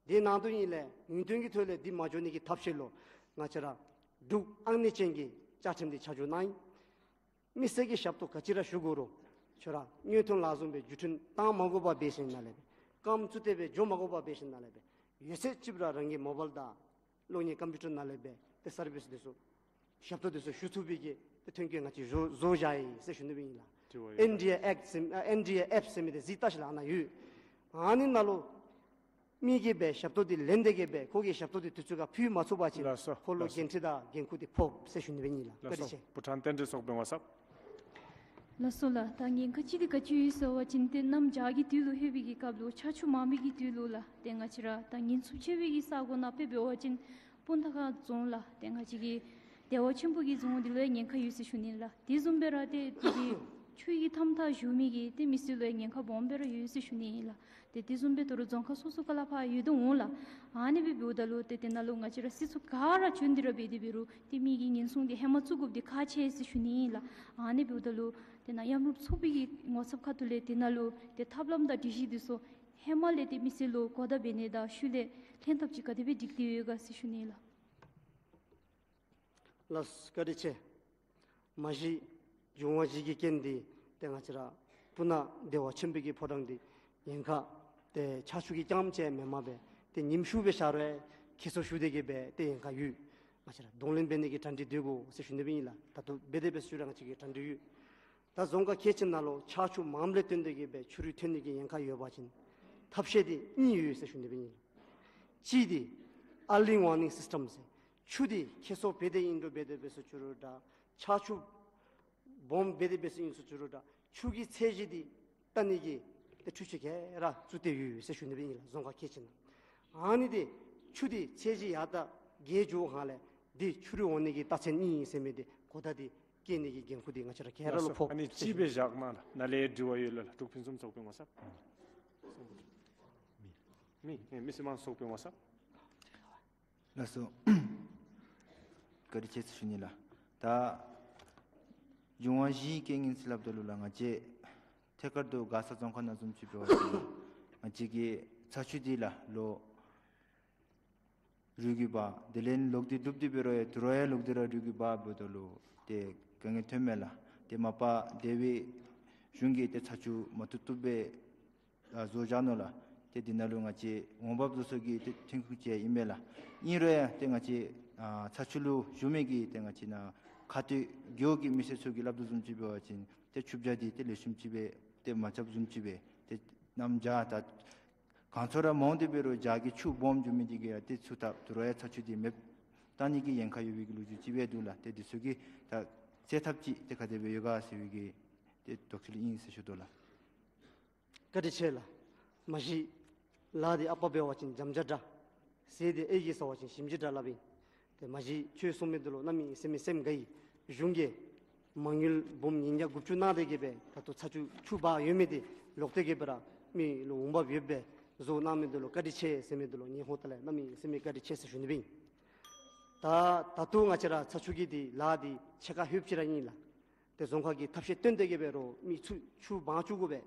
དེ་ནང་དོན་ཨིན་ལགས། ཡུན་བརྟན་གྱི་ཐོག་ལས་འདི་མ་འབྱུང་ནི་གི་ཐབས་ཤེས་ལུ་ང་བཅས་ར་འབྲུག་ཨང་གནས་ཅན་གྱི་བཅའ་ཁྲིམས་འདི་ཆ་འཇོག་གནང་ཡི། མི་སེར་གྱི་ཞབས་ཏོག་ག་ཅི་ར་ཞུ་དགོ་རུང་ཁྱོད་ར་དངུལ་ཐོན་ལཱ་བཟུམ་སྦེ་བརྒྱུད་འཕྲིན་བཏང་མ་དགོ་པར་འབད་ཞིནམ་ལས་སྦེ་རྐངམ་བཙུགས་ཏེ་སྦེ་འགྱོ་མ་དགོ་པར་འབད་ཞིནམ་ལས་སྦེ་ཡོད་ཚད་ཅིག་ར་རང་གི་མོ་བཱའིལ་དང་གློག་བརྙན་ཀམ་པིའུ་ཊར་ནང་ལས་སྦེ་ཏེ་སར་བིསི་འདི་ཚུ་ཞབས་ཏོག་འདི་ཚུ་ཞུ་ཚུགས་པའི་གི་ཏེ་ཐོན་སྐྱེད་ང་བཅས་བཟོ་བཟོ་བཞག་ཡི་ཟེར་ཞུ་ནི་སྦེ་ཨིན་ལགས། དྲི་བ་ཡོད། ཨེན་ཌི་ཨེ་ཨེཔ་ཟེར་ཨ་ཨེན་ཌི་ཨེ་ཨེཔ་ཟེར་མི་འདི་གཟིགས་བལྟ་ཞིནམ་ལས་ཨ་ནཱ་ཡོད། ཨ་ནི་ནང་ལུ་མི་གིས་སྦེ་ཞབས་ཏོག་འདི་ལེན་ཏེ་གི་སྦེ་ཁོ་གི་ཞབས་ཏོག་འདི་དུས་ཚོད་ཁར་ཕུལ་མ་ཚུགས་པ་ཅིན་ལགས་སོ། ཁོ་ལུ་ལགས་སོ། འགན་འཁྲི་དང་འགན་ཁུར་འདི་ཕོག་ཟེར་ཞུ་ནི་སྦེ་ཨིན་ལགས། བཀའ་དྲིན་ཆེ། ལགས་སོ། བྷུ་ཊཱན་བསྟན་འཛིན་ཚོགས་པའི་ངོ་ས། ལགས་སོ་ལགས། ད་ཉེན་ཁ་ཅིག་འདི་ག་ཅི་ཡོད་ཟེར་བ་ཅིན་ཏེ་གནམ་བྱཱར་གྱི་དུས་ལུ་ལྷོད་པའི་གི་སྐབས་ལུ་ཆར་ཆུ་མང་པའི་གི་དུས་ལུ་ལགས་ཏེ་ང་བཅས་ར་ད་ཉེན་ཚབས་ཆེ་བའི་གི་ས་གོ་ནང་དཔེ་འབད་བ་ཅིན་སྤུངས་ཐང་ཁ་རྫོང་ལགས་ཏེ་ང་བཅས་ཀྱི་བདེ་བ་ཆེན་པོ་གི་རྫོང་འདི་ལུ་ཡང་ཉེན་ཁ་ཡོད་ཟེར་ཞུ་ནི་ལགས། དེ་བཟུམ་སྦེ་ར་ཏེ་དེ་གི་ཆུ་གི་མཐའམ་ད་བཞུགས་མི་གི་ཏེ་མི་སེར་ལུ་ཡང་ཉེན་ཁ་སྦོམ་སྦེ་ར་ཡོད་ཟེར་ཞུ་ནི་ཨིན་ལགས། ཏེ་དེ་བཟུམ་སྦེ་ད་རུང་རྫོང་ཁག་སོ་སོ་ཁ་ལས་ཕར་ཡོད་དོ་འོང་ལགས། ཨ་ནི་སྦེ་འབདཝ་ད་ལུ་ཏེ་དེ་ནང་ལུ་ང་བཅས་ར་སྲིད་ཚོགས་ག་ར་བྱོན་ཏེ་ར་འབད་དེ་འབད་རུང་ཏེ་མི་གི་ཉེན་སྲུང་འདི་ཧེ་མ་བཙུགས་དགོཔ་འདི་ཁག་ཆེ་ཟེར་ཞུ་ནི་ཨིན་ལགས། ཨ་ནི་འབདཝ་ད་ལུ་དེ་ནང་མཉམ་རུབ་ཚོགས་པའི་གི་ངོ་ཚབ་ཁ་ཐུག་ལས་དེ་ནང་ལུ་ཏེ་ཐབས་ལམ་དང་སྒྲིག་གཞི་འདི་ཚུ་ཧེ་མ་ལས་ཏེ་མི་སེར་ལུ་གོ་བརྡ་འབད་ནི་དང་ཤུལ་ལས་ལྷན་ཐབས་ཅིག་ག་དེ་སྦེ་སྒྲིག་སྟེ་ཡོད་ག་ཟེར་ཞུ་ནི་ཨིན་ལགས། ལགས་སོ། བཀའ་དྲིན་ཆེ། མ་གཞི་འབྱུང་བ་བཞི་གི་རྐྱེན་འདི་ཏེ་ང་བཅས་ར་སྤུ་ན་བདེ་བ་ཆེན་པོའི་གི་ཕོ་བྲང་འདི་ཉེན་ཁ་ཏེ་ཆར་ཆུ་གིས་རྐྱངམ་ཅིག་མེནམ་སྦེ་ཏེ་ཉིམ་ཤུགས་སྦེ་ཤར་རུང་ཁྱེགས་སོར་ཞུ་སྟེ་གི་སྦེ་ཏེ་ཉེན་ཁ་ཡོད། ང་བཅས་ར་གདོང་ལེན་འབད་ནི་གི་གྲ་སྒྲིག་སྡོད་དགོ་ཟེར་ཞུ་ནི་སྦེ་ཨིན་ལགས། ད་ལྟོ་འབད་དེ་འབད་ཞུ་རུང་ང་བཅས་ཀྱིས་གྲ་སྒྲིག་ཡོད། ད་རྫོང་ཁག་ཁལ་གཅིག་ནང་ལུ་ཆར་ཆུ་མངམ་ལས་བརྟེན་ཏེ་གི་སྦེ་ཆུ་རུད་ཐོན་ནི་གི་ཉེན་ཁ་ཡོད་པ་ཅིན་ཐབས་ཤེས་འདི་གཉིས་ཡོད་ཟེར་ཞུ་ནི་སྦེ་ཨིན་ལགས། གཅིག་འདི་ཨར་ལི་ཝར་ནིང་སིསི་ཊམ་ཟེར་ཆུ་འདི་ཁྱེགས་སོར་འབད་དེ་ཨིན་རུང་འབད་དེ་འབད་ཞུ་རུང་ད་ཆར་ཆུ་སྦོམ་འབད་དེ་འབད་ཞུ་རུང་ད་ཆུ་གི་ཚད་གཞི་འདི་བལྟ་ནི་གི་ཏེ་འཕྲུལ་ཆས་ག་ར་བཙུགས་ཏེ་ཡོད་ཟེར་ཞུ་ནི་སྦེ་ཨིན་ལགས། རྫོང་ཁག་ཁལ་གཅིག་ནང་ཨ་ནི་འདི་ཆུ་འདི་ཚད་གཞི་ཡར་ལྟ་བརྒལ་འགྱོ་སྒང་ལས་འདི་ཆུ་རུད་འོང་ནི་གི་རྟགས་མཚན་ཨིན་ཟེར་མི་འདི་གོ་བརྡ་འདི་བསྐྱལ་ནི་གི་འགན་ཁུར་འདི་ང་བཅས་ར་ག་ར་ལུ་ཕོག་ཨ་ནི་ཅིག་སྦེ་བཞག་གནང་ལགས། ནཱ་ལས་དྲི་བ་ཡོད་ལགས། འབྲུག་ཕུན་སུམ་ཚོགས་པའི་ངོ་ས། མི་མི་མི་སེར་དམངས་ཚོགས་པའི་ངོ་ས། ལགས་སོ། བཀའ་དྲིན་ཆེ་ཟེར་ཞུ་ནི་ལགས། ད་འབྱུང་བ་བཞིའི་རྐྱེན་ངན་ཟེར་སླབ་ད་ལུ་ལགས་ང་བཅས་ཐད་ཀར་དུ་མགར་ས་རྫོང་ཁག་ནང་བཟུམ་ཅིག་འབད་བ་ཅིན་ང་བཅས་ཀྱི་ཚ་ཆུ་འདི་ལགས་ལོ་ རུལ་གྱི་འབག། དེ་ལས་ལོག་སྟེ་བསྒྲུབས་ཏེ་འབད་རུང་ཡང་དོ་རུང་ཡང་ལོག་སྟེ་ར་རུལ་གྱི་འབག་འབདཝ་ད་ལུ་ཏེ་དཀའ་ངལ་ཐོནམ་མས་ལགས། ཏེ་མ་པ་དེ་སྦེ་གཞུང་གིས་ཏེ་ཚ་ཆུ་མ་བཏུབ་བཏུབ་སྦེ་ཨ་བཟོ་བཞག་ནུག་ལགས། ཏེ་འདི་ནང་ལུ་ང་བཅས་འོང་འབབ་བཟོ་ས་གི་ཏེ་ཐོན་ཁུངས་ཅིག་ཨིན་མས་ལགས། ཨིན་རུང་ཡང་ཏེ་ང་བཅས་ཨ་ཚ་ཆུ་ལུ་ཞུགས་མི་གི་ཏེ་ང་བཅས་ནཱ་ཁ་སྟོད་རྒེད་འོག་གི་མི་སེར་ཚུ་གིས་སླབ་དོ་བཟུམ་ཅིག་འབད་བ་ཅིན་ཏེ་ཆུ་བྱ་འདི་ཏེ་ལེགས་ཤོམ་ཅིག་སྦེ་ཏེ་མ་རྐྱབ་བཟུམ་ཅིག་སྦེ་ཏེ་གནམ་བྱཱར་ད་གང་ཚོད་ར་མང་སྟེ་འབད་རུང་བྱཱར་གྱི་ཆུ་སྦོམ་འགྱོ་མི་འདི་གིས་ཡང་ཏེ་ཚུར་ད་དོ་རུང་ཡང་ཚ་ཆུ་འདི་མེདཔ་བཏང་ནི་གི་ཉེན་ཁ་ཡོད་པའི་གི་ལོ་རྒྱུས་ཅིག་སྦེ་འདུག་ལགས། ཏེ་འདི་ཚུ་གི་ད་སེལ་ཐབས་ཅིག་ཏེ་ག་དེ་སྦེ་ཡོད་ག་ཟེར་བའི་གི་ཏེ་དོགས་གཅོད་ཨིན་ཟེར་ཞུ་དོ་ལགས། བཀའ་དྲིན་ཆེ་ལགས། མ་གཞི་ལཱ་འདི་ཨ་པ་འབད་བ་ཅིན་འཇམ་རྒྱ་དྲགས། ཟས་འདི་ཨའི་གིས་ཟ་བ་ཅིན་ཞིམ་ཅིག་དྲགས་སླབ་ཨིན། ཏེ་མ་གཞི་ཁྱོད་གསུང་མི་འདི་ལུ་གནམ་མེད་ས་མེད་སེམས་དགའ་ཡི། གཞུང་གིས་མ་དངུལ་འབུམ་ཉིས་བརྒྱ་དགུ་བཅུ་གནང་སྟེ་གི་སྦེ་ད་ལྟོ་ཚ་ཆུ་ཆུ་འབག་ཡོད་མི་འདི་ལོག་སྟེ་གི་སྦེ་ར་མི་ལུ་འོང་འབབ་ཡོདཔ་སྦེ་བཟོ་གནང་མི་འདི་ལུ་བཀའ་དྲིན་ཆེ་ཟེར་མི་འདི་ལུ་ངེའི་ཧོངས་ལས་གནམ་མེད་ས་མེད་བཀའ་དྲིན་ཆེ་ཟེར་ཞུ་ནི་སྦེ་ཨིན། ད་ད་ལྟོ་ང་བཅས་ར་ཚ་ཆུ་གི་འདི་ལཱ་འདི་ཕྱེད་ཀ་ལྷོདཔ་ཅིག་ར་ཨིན་ལགས། ཏེ་རྫོང་ཁག་གིས་ཐབས་ཤེས་བཏོན་ཏེ་གི་འབད་རུང་མི་ཚུ་ཆུ་འབག་བཅུག་དགོ་པས།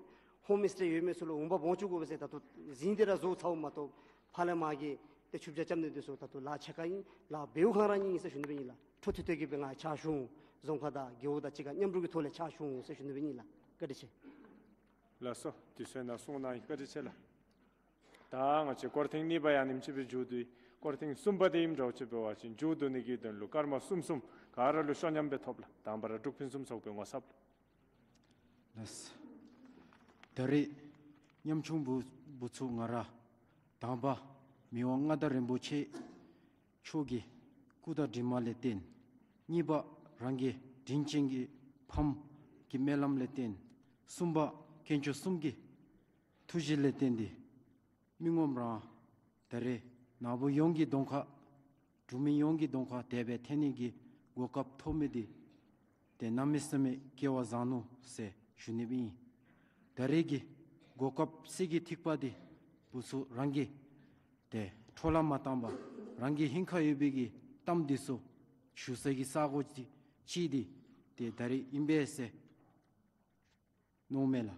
ཧོམ་སྟེ་ཡོད་མི་ཚུ་ལུ་འོང་འབབ་འོང་བཅུག་དགོ་པས་ཟེར་ད་ལྟོ་ཟིན་ཏེ་ར་བཟོ་ཚརཝ་མ་གཏོགས་ཕར་ལས་མར་གྱི་ཏེ་ཆུ་བྱ་རྐྱབ་ནི་འདི་ཚུ་ད་ལྟོ་ལཱ་ཕྱེད་ཀ་ཨིན། ལཱ་འབདཝ་ཁར་ར་ཨིན་ཟེར་ཞུ་ནི་སྦེ་ཨིན་ལགས། འཕྲོ་མཐུད་དེ་གི་སྦེ་ང་ཕྱག་ཞུ་འོང་། རྫོང་ཁག་དང་རྒེད་འོག་དང་གཅིག་ཁར་མཉམ་རུབ་ཀྱི་ཐོག་ལས་ཕྱག་ཞུ་འོང་ཟེར་ཞུ་ནི་སྦེ་ཨིན་ལགས། བཀའ་དྲིན་ཆེ། ལགས་སོ། དུས་ཚོད་ནང་གསུང་གནང་ཡི། བཀའ་དྲིན་ཆེ་ལགས། ད་ང་བཅས་སྐོར་ཐེངས་གཉིས་པ་ཡང་ཉིནམ་གཅིག་སྦེ་མཇུག་བསྡུ་ཡི། སྐོར་ཐེངས་གསུམ་པ་འདི་ཨིནམ་འདྲཝ་ཅིག་འབད་བ་ཅིན་མཇུག་བསྡུ་ནི་གི་དོན་ལུ་སྐར་མ་གསུམ་གསུམ་ག་ར་ལུ་ཤོ་ཉམས་སྦེ་ཐོབ་ལགས། དང་པ་ར་འབྲུག་ཕུན་སུམ་ཚོགས་པའི་ངོ་ཚབ་ལགས། ལགས། ད་རེས་ཉམ་ཆུང་བུ་བུ་ཚུ་ང་ར་དང་པ་མི་དབང་མངའ་བདག་རིན་པོ་ཆེ་མཆོག་གི་སྐུ་དྲིན་ལས་བརྟེན། གཉིས་པ་རང་གི་དྲིན་ཅན་གྱི་ཕམ་གྱི་སྨོན་ལམ་ལས་བརྟེན། གསུམ་པ་དཀོན་མཆོག་གསུམ་གྱི་ཐུགས་རྗེ་ལས་བརྟེན་ཏེ་མི་ངོམ་རང་ད་རེས་ནཱ་བུ་ཡོངས་ཀྱི་གདོང་ཁར་འབྲུག་མི་ཡོངས་ཀྱི་གདོང་ཁར་དེ་སྦེ་ཐོན་ནི་གི་གོ་སྐབས་ཐོབ་མི་འདི་ཏེ་གནམ་མེད་ས་མེད་སྐལ་བ་བཟང་ནུག་ཟེར་ཞུ་ནི་སྦེ་ཨིན། ད་རེས་ཀྱི་གོ་སྐབས་གསེར་གྱི་ཐིགས་པ་འདི་བུ་ཚུ་རང་གིས་ཏེ་འཕྲོ་བརླག་མ་བཏང་པར་རང་གི་ཧིང་ཁར་ཡོད་པའི་གི་གཏམ་འདི་ཚུ་ཞུ་ས་གི་ས་གོ་ཅིག་ཅིག་འདི་ཏེ་ད་རེས་ཨིན་པས་ཟེར་མནོཝ་མས་ལགས།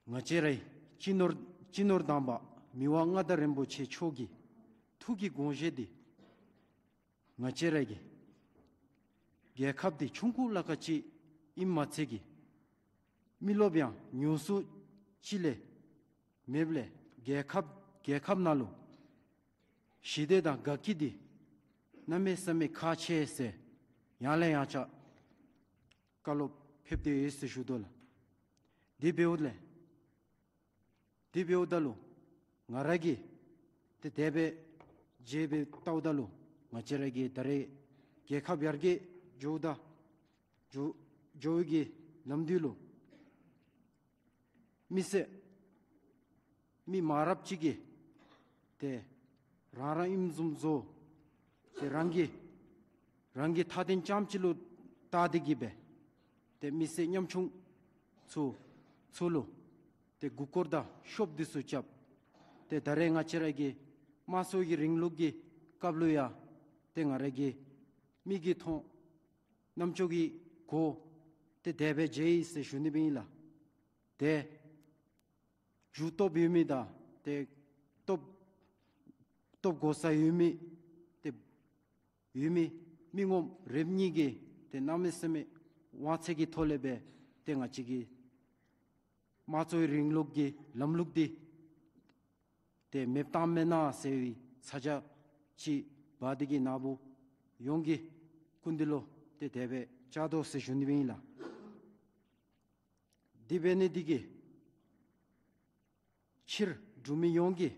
ང་བཅས་རའི་སྤྱི་ནོར་སྤྱི་ནོར་དམ་པ་མི་དབང་མངའ་བདག་རིན་པོ་ཆེ་མཆོག་གི་ཐུགས་ཀྱི་དགོངས་བཞེད་འདི་ང་བཅས་ར་གི་རྒྱལ་ཁབ་འདི་ཆུང་ཀུ་ལ་ཁག་ཅིག་ཨིནམ་མ་ཚད་ཀྱི་མི་རློབས་ཡང་ཉུང་སུ་ཅིག་ལས་མེདཔ་ལས་རྒྱལ་ཁབ་རྒྱལ་ཁབ་ནང་ལུ་ཞི་བདེ་དང་དགའ་སྐྱིད་འདི་གནམ་མེད་ས་མེད་ཁག་ཆེ་ཟེར་ཡང་ལས་ཡང་བསྐྱར་བཀའ་སློབ་ཕེབས་ཏེ་ཡོད་ཟེར་ཞུ་དོ་ལགས། དེ་འབདཝ་ལས་དེ་འབདཝ་ད་ལུ་ང་ར་གིས་ཏེ་དེ་སྦེ་མཇལ་སྦེ་བལྟཝ་ད་ལུ་ང་བཅས་ར་གི་ད་རེས་རྒྱལ་ཁབ་ཡར་རྒྱས་འགྱོཝ་ད་འགྱོ་འགྱོ་བའི་གི་ལམ་འདི་ལུ་མི་སེར་མི་མང་རབས་ཅིག་གིས་ཏེ་རང་རང་ཨིནམ་བཟུམ་བཟོ་ཏེ་རང་གི་རང་གི་མཐའ་དོན་རྐྱངམ་ཅིག་ལུ་བལྟ་སྟེ་གི་སྦེ་ཏེ་མི་སེར་ཉམ་ཆུང་ཚུ་ཚུ་ལུ་ཏེ་མགུ་སྐོར་དང་ཤོབ་འདི་ཚུ་རྐྱབ། ཏེ་ད་རེས་ང་བཅས་ར་གི་དམངས་གཙོའི་རིང་ལུགས་ཀྱི་སྐབས་ལུ་ཡང་ཏེ་ང་ར་གི་མིག་གིས་མཐོང་རྣམ་ཅོག་གིས་གོ་ཏེ་དེ་སྦེ་མཇལ་ཡི་ཟེར་ཞུ་ནི་སྦེ་ཨིན་ལགས། ཏེ་རྒྱུ་སྟོབས་ཡོད་མི་དང་ཏེ་སྟོབས་སྟོབས་གོ་ས་ཡོད་མི་ཏེ་ཡོད་མི་མི་ངོམ་རེ་གཉིས་ཀྱིས་ཏེ་གནམ་མེད་ས་མེད་དབང་ཚད་ཀྱི་ཐོག་ལས་སྦེ་ཏེ་ང་བཅས་ཀྱི་དམངས་གཙོའི་རིང་ལུགས་ཀྱི་ལམ་ལུགས་འདི་ཏེ་མེདཔ་བཏངམ་མེན་ན་ཟེར་བའི་ཚ་གྱང་ཅིག་འབག་སྟེ་གི་ནཱ་བུ་ཡོངས་ཀྱི་སྐུ་མདུན་ལུ་ཏེ་དེ་སྦེ་བཅར་དོ་ཟེར་ཞུ་ནི་སྦེ་ཨིན་ལགས། དེ་འབད་ནི་འདི་གིས་སྤྱིར་འབྲུག་མི་ཡོངས་ཀྱིས་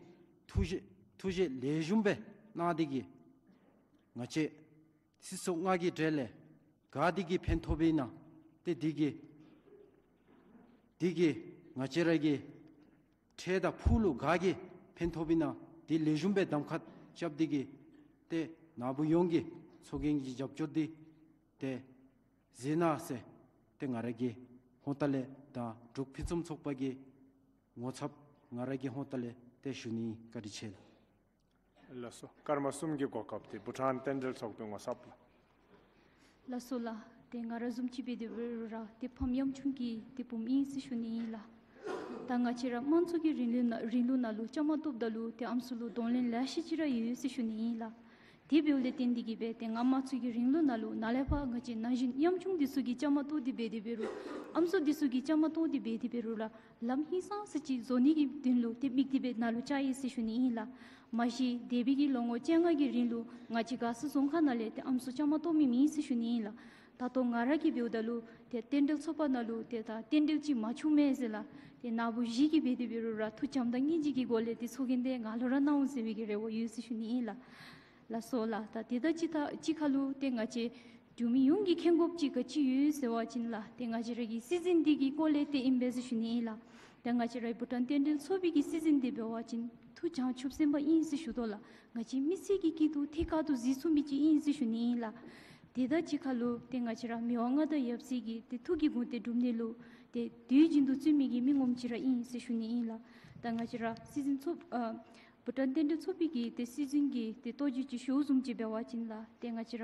ཐུགས་རྗེ་ཐུགས་རྗེ་ལེགས་ཤོམ་སྦེ་གནང་སྟེ་གི་ང་བཅས་སྲིད་ཚོགས་ལྔ་གི་གྲས་ལས་ག་འདི་གིས་ཕན་ཐོགས་པས་ན་ཏེ་འདི་གིས་འདི་གིས་ང་བཅས་ར་གི་འཕྲལ་དང་ཕུགས་ལུ་ག་གིས་ཕན་ཐོགས་པས་ན་འདི་ལེགས་ཤོམ་སྦེ་གདམ་ཁ་རྐྱབ་སྟེ་གི་ཏེ་ནཱ་བུ་ཡོངས་ཀྱིས་ཚོགས་རྒྱན་གྱི་རྒྱབ་སྐྱོར་འདི་ཏེ་གཟིགས་གནང་ཟེར་ཏེ་ང་ར་གི་ཧོངས་ལས་དང་འབྲུག་ཕུན་སུམ་ཚོགས་པ་གི་ངོ་ཚབ་ང་ར་གི་ཧོངས་ལས་ཏེ་ཞུ་ནི། བཀའ་དྲིན་ཆེ་ལགས། ལགས་སོ། སྐར་མ་གསུམ་གྱི་གོ་སྐབས་འདི་བྷུ་ཊཱན་རྟེན་འབྲེལ་ཚོགས་པའི་ངོ་ཚབ་ལགས། ལགས་སོ་ལགས། ཏེ་ང་ར་བཟུམ་ཅིག་འབད་དེ་འབད་རུང་ར་ཏེ་ཕམ་ཉམ་ཆུང་གི་ཏེ་བུམོ་ཨིན་ཟེར་ཞུ་ནི་ཨིན་ལགས། ད་ང་བཅས་ར་དམངས་གཙོ་གི་རིང་ལུགས་ནང་རིང་ལུགས་ནང་ལུ་བཅའ་མར་གཏོགསཔ་ད་ལུ་ཏེ་ཨམ་སྲུ་ལུ་གདོང་ལེན་ལེ་ཤ་ཅིག་ར་ཡོད་ཟེར་ཞུ་ནི་ཨིན་ལགས། དེ་འབདཝ་ལས་བརྟེན་ཏེ་གིས་སྦེ་ཏེ་ང་དམངས་གཙོ་གི་རིང་ལུགས་ནང་ལུ་ནཱ་ལས་ཕར་ང་བཅས་ན་གཞོན་ཉམ་ཆུང་འདི་ཚུ་གིས་བཅའ་མར་གཏོགས་ཏེ་འབད་དེ་འབད་རུང་ཨམ་སྲུ་འདི་ཚུ་གིས་བཅའ་མར་གཏོགས་ཏེ་འབད་དེ་འབད་རུང་ར་ལམ་ཧིང་སངས་ས་ཅིག་བཟོ་ནི་གི་དོན་ལུ་ཏེ་དམིགས་ཏེ་སྦེ་ནཱ་ལུ་བཅར་ཡི་ཟེར་ཞུ་ནི་ཨིན་ལགས། མ་གཞི་འདས་པའི་གི་ལོ་ངོ་བཅོ་ལྔ་གི་རིང་ལུ་ང་བཅས་མགར་ས་རྫོང་ཁག་ནང་ལས་ཏེ་ཨམ་སྲུ་བཅའ་མར་གཏོགས་མི་མེད་ཟེར་ཞུ་ནི་ཨིན་ལགས། ད་ལྟོ་ང་ར་གིས་འབདཝ་ད་ལུ་ཏེ་རྟེན་འབྲེལ་ཚོགས་པ་ནང་ལུ་ཏེ་ད་རྟེན་འབྲེལ་ཅིག་མ་བྱུང་མས་ཟེར་ལགས། ཏེ་ནཱ་བུ་བཞི་གིས་འབད་དེ་འབད་རུང་ར་ཐུགས་བྱམས་དང་སྙིང་རྗེ་གི་སྒོ་ལས་ཏེ་ཚོགས་རྒྱན་དེ་ང་ལུ་ར་གནང་འོང་ཟེར་བའི་གི་རེ་བ་ཡོད་ཟེར་ཞུ་ནི་ཨིན་ལགས། ལགས་སོ་ལགས། ད་དེ་དང་གཅིག་ཁར་གཅིག་ཁར་ལུ་ཏེ་ང་བཅས་འབྲུག་མི་ཡོངས་ཀྱིས་མཁྱེན་དགོཔ་ཅིག་ག་ཅི་ཡོད་ཟེར་བ་ཅིན་ལགས། ཏེ་ང་བཅས་ར་གི་སྲིད་འཛིན་འདི་གི་སྐོར་ལས་ཏེ་ཨིན་པས་ཟེར་ཞུ་ནི་ཨིན་ལགས། ཏེ་ང་བཅས་ར་བྷུ་ཊཱན་རྟེན་འབྲེལ་ཚོགས་པའི་གི་སྲིད་འཛིན་འདི་འབད་བ་ཅིན་ཐུགས་བྱང་ཆུབ་སེམས་དཔའ་ཨིན་ཟེར་ཞུ་དོ་ལགས། ང་བཅས་མི་སེར་གྱི་སྐྱིད་སྡུག་ཐད་ཀར་དུ་གཟིགས་ཚུགས་མི་ཅིག་ཨིན་ཟེར་ཞུ་ནི་ཨིན་ལགས། དེ་དང་གཅིག་ཁར་ལུ་ཏེ་ང་བཅས་ར་མི་དབང་མངའ་བདག་ཡབ་སྲས་ཀྱི་ཏེ་ཐུགས་ཀྱི་དགོངས་གཏད་སྒྲུབ་ནི་ལུ་ཏེ་དུས་རྒྱུན་དུ་བརྩོན་མི་གི་མི་ངོམ་ཅིག་ར་ཨིན་ཟེར་ཞུ་ནི་ཨིན་ལགས། ད་ང་བཅས་ར་སྲིད་འཛིན་ཚོགས་ཨ་བྷུ་ཊཱན་རྟེན་འབྲེལ་ཚོགས་པའི་གི་ཏེ་སྲིད་འཛིན་གྱི་ཏེ་ལྟོ་རྒྱུས་ཅིག་ཞུཝ་བཟུམ་ཅིག་འབད་བ་ཅིན་ལགས། ཏེ་ང་བཅས་ར་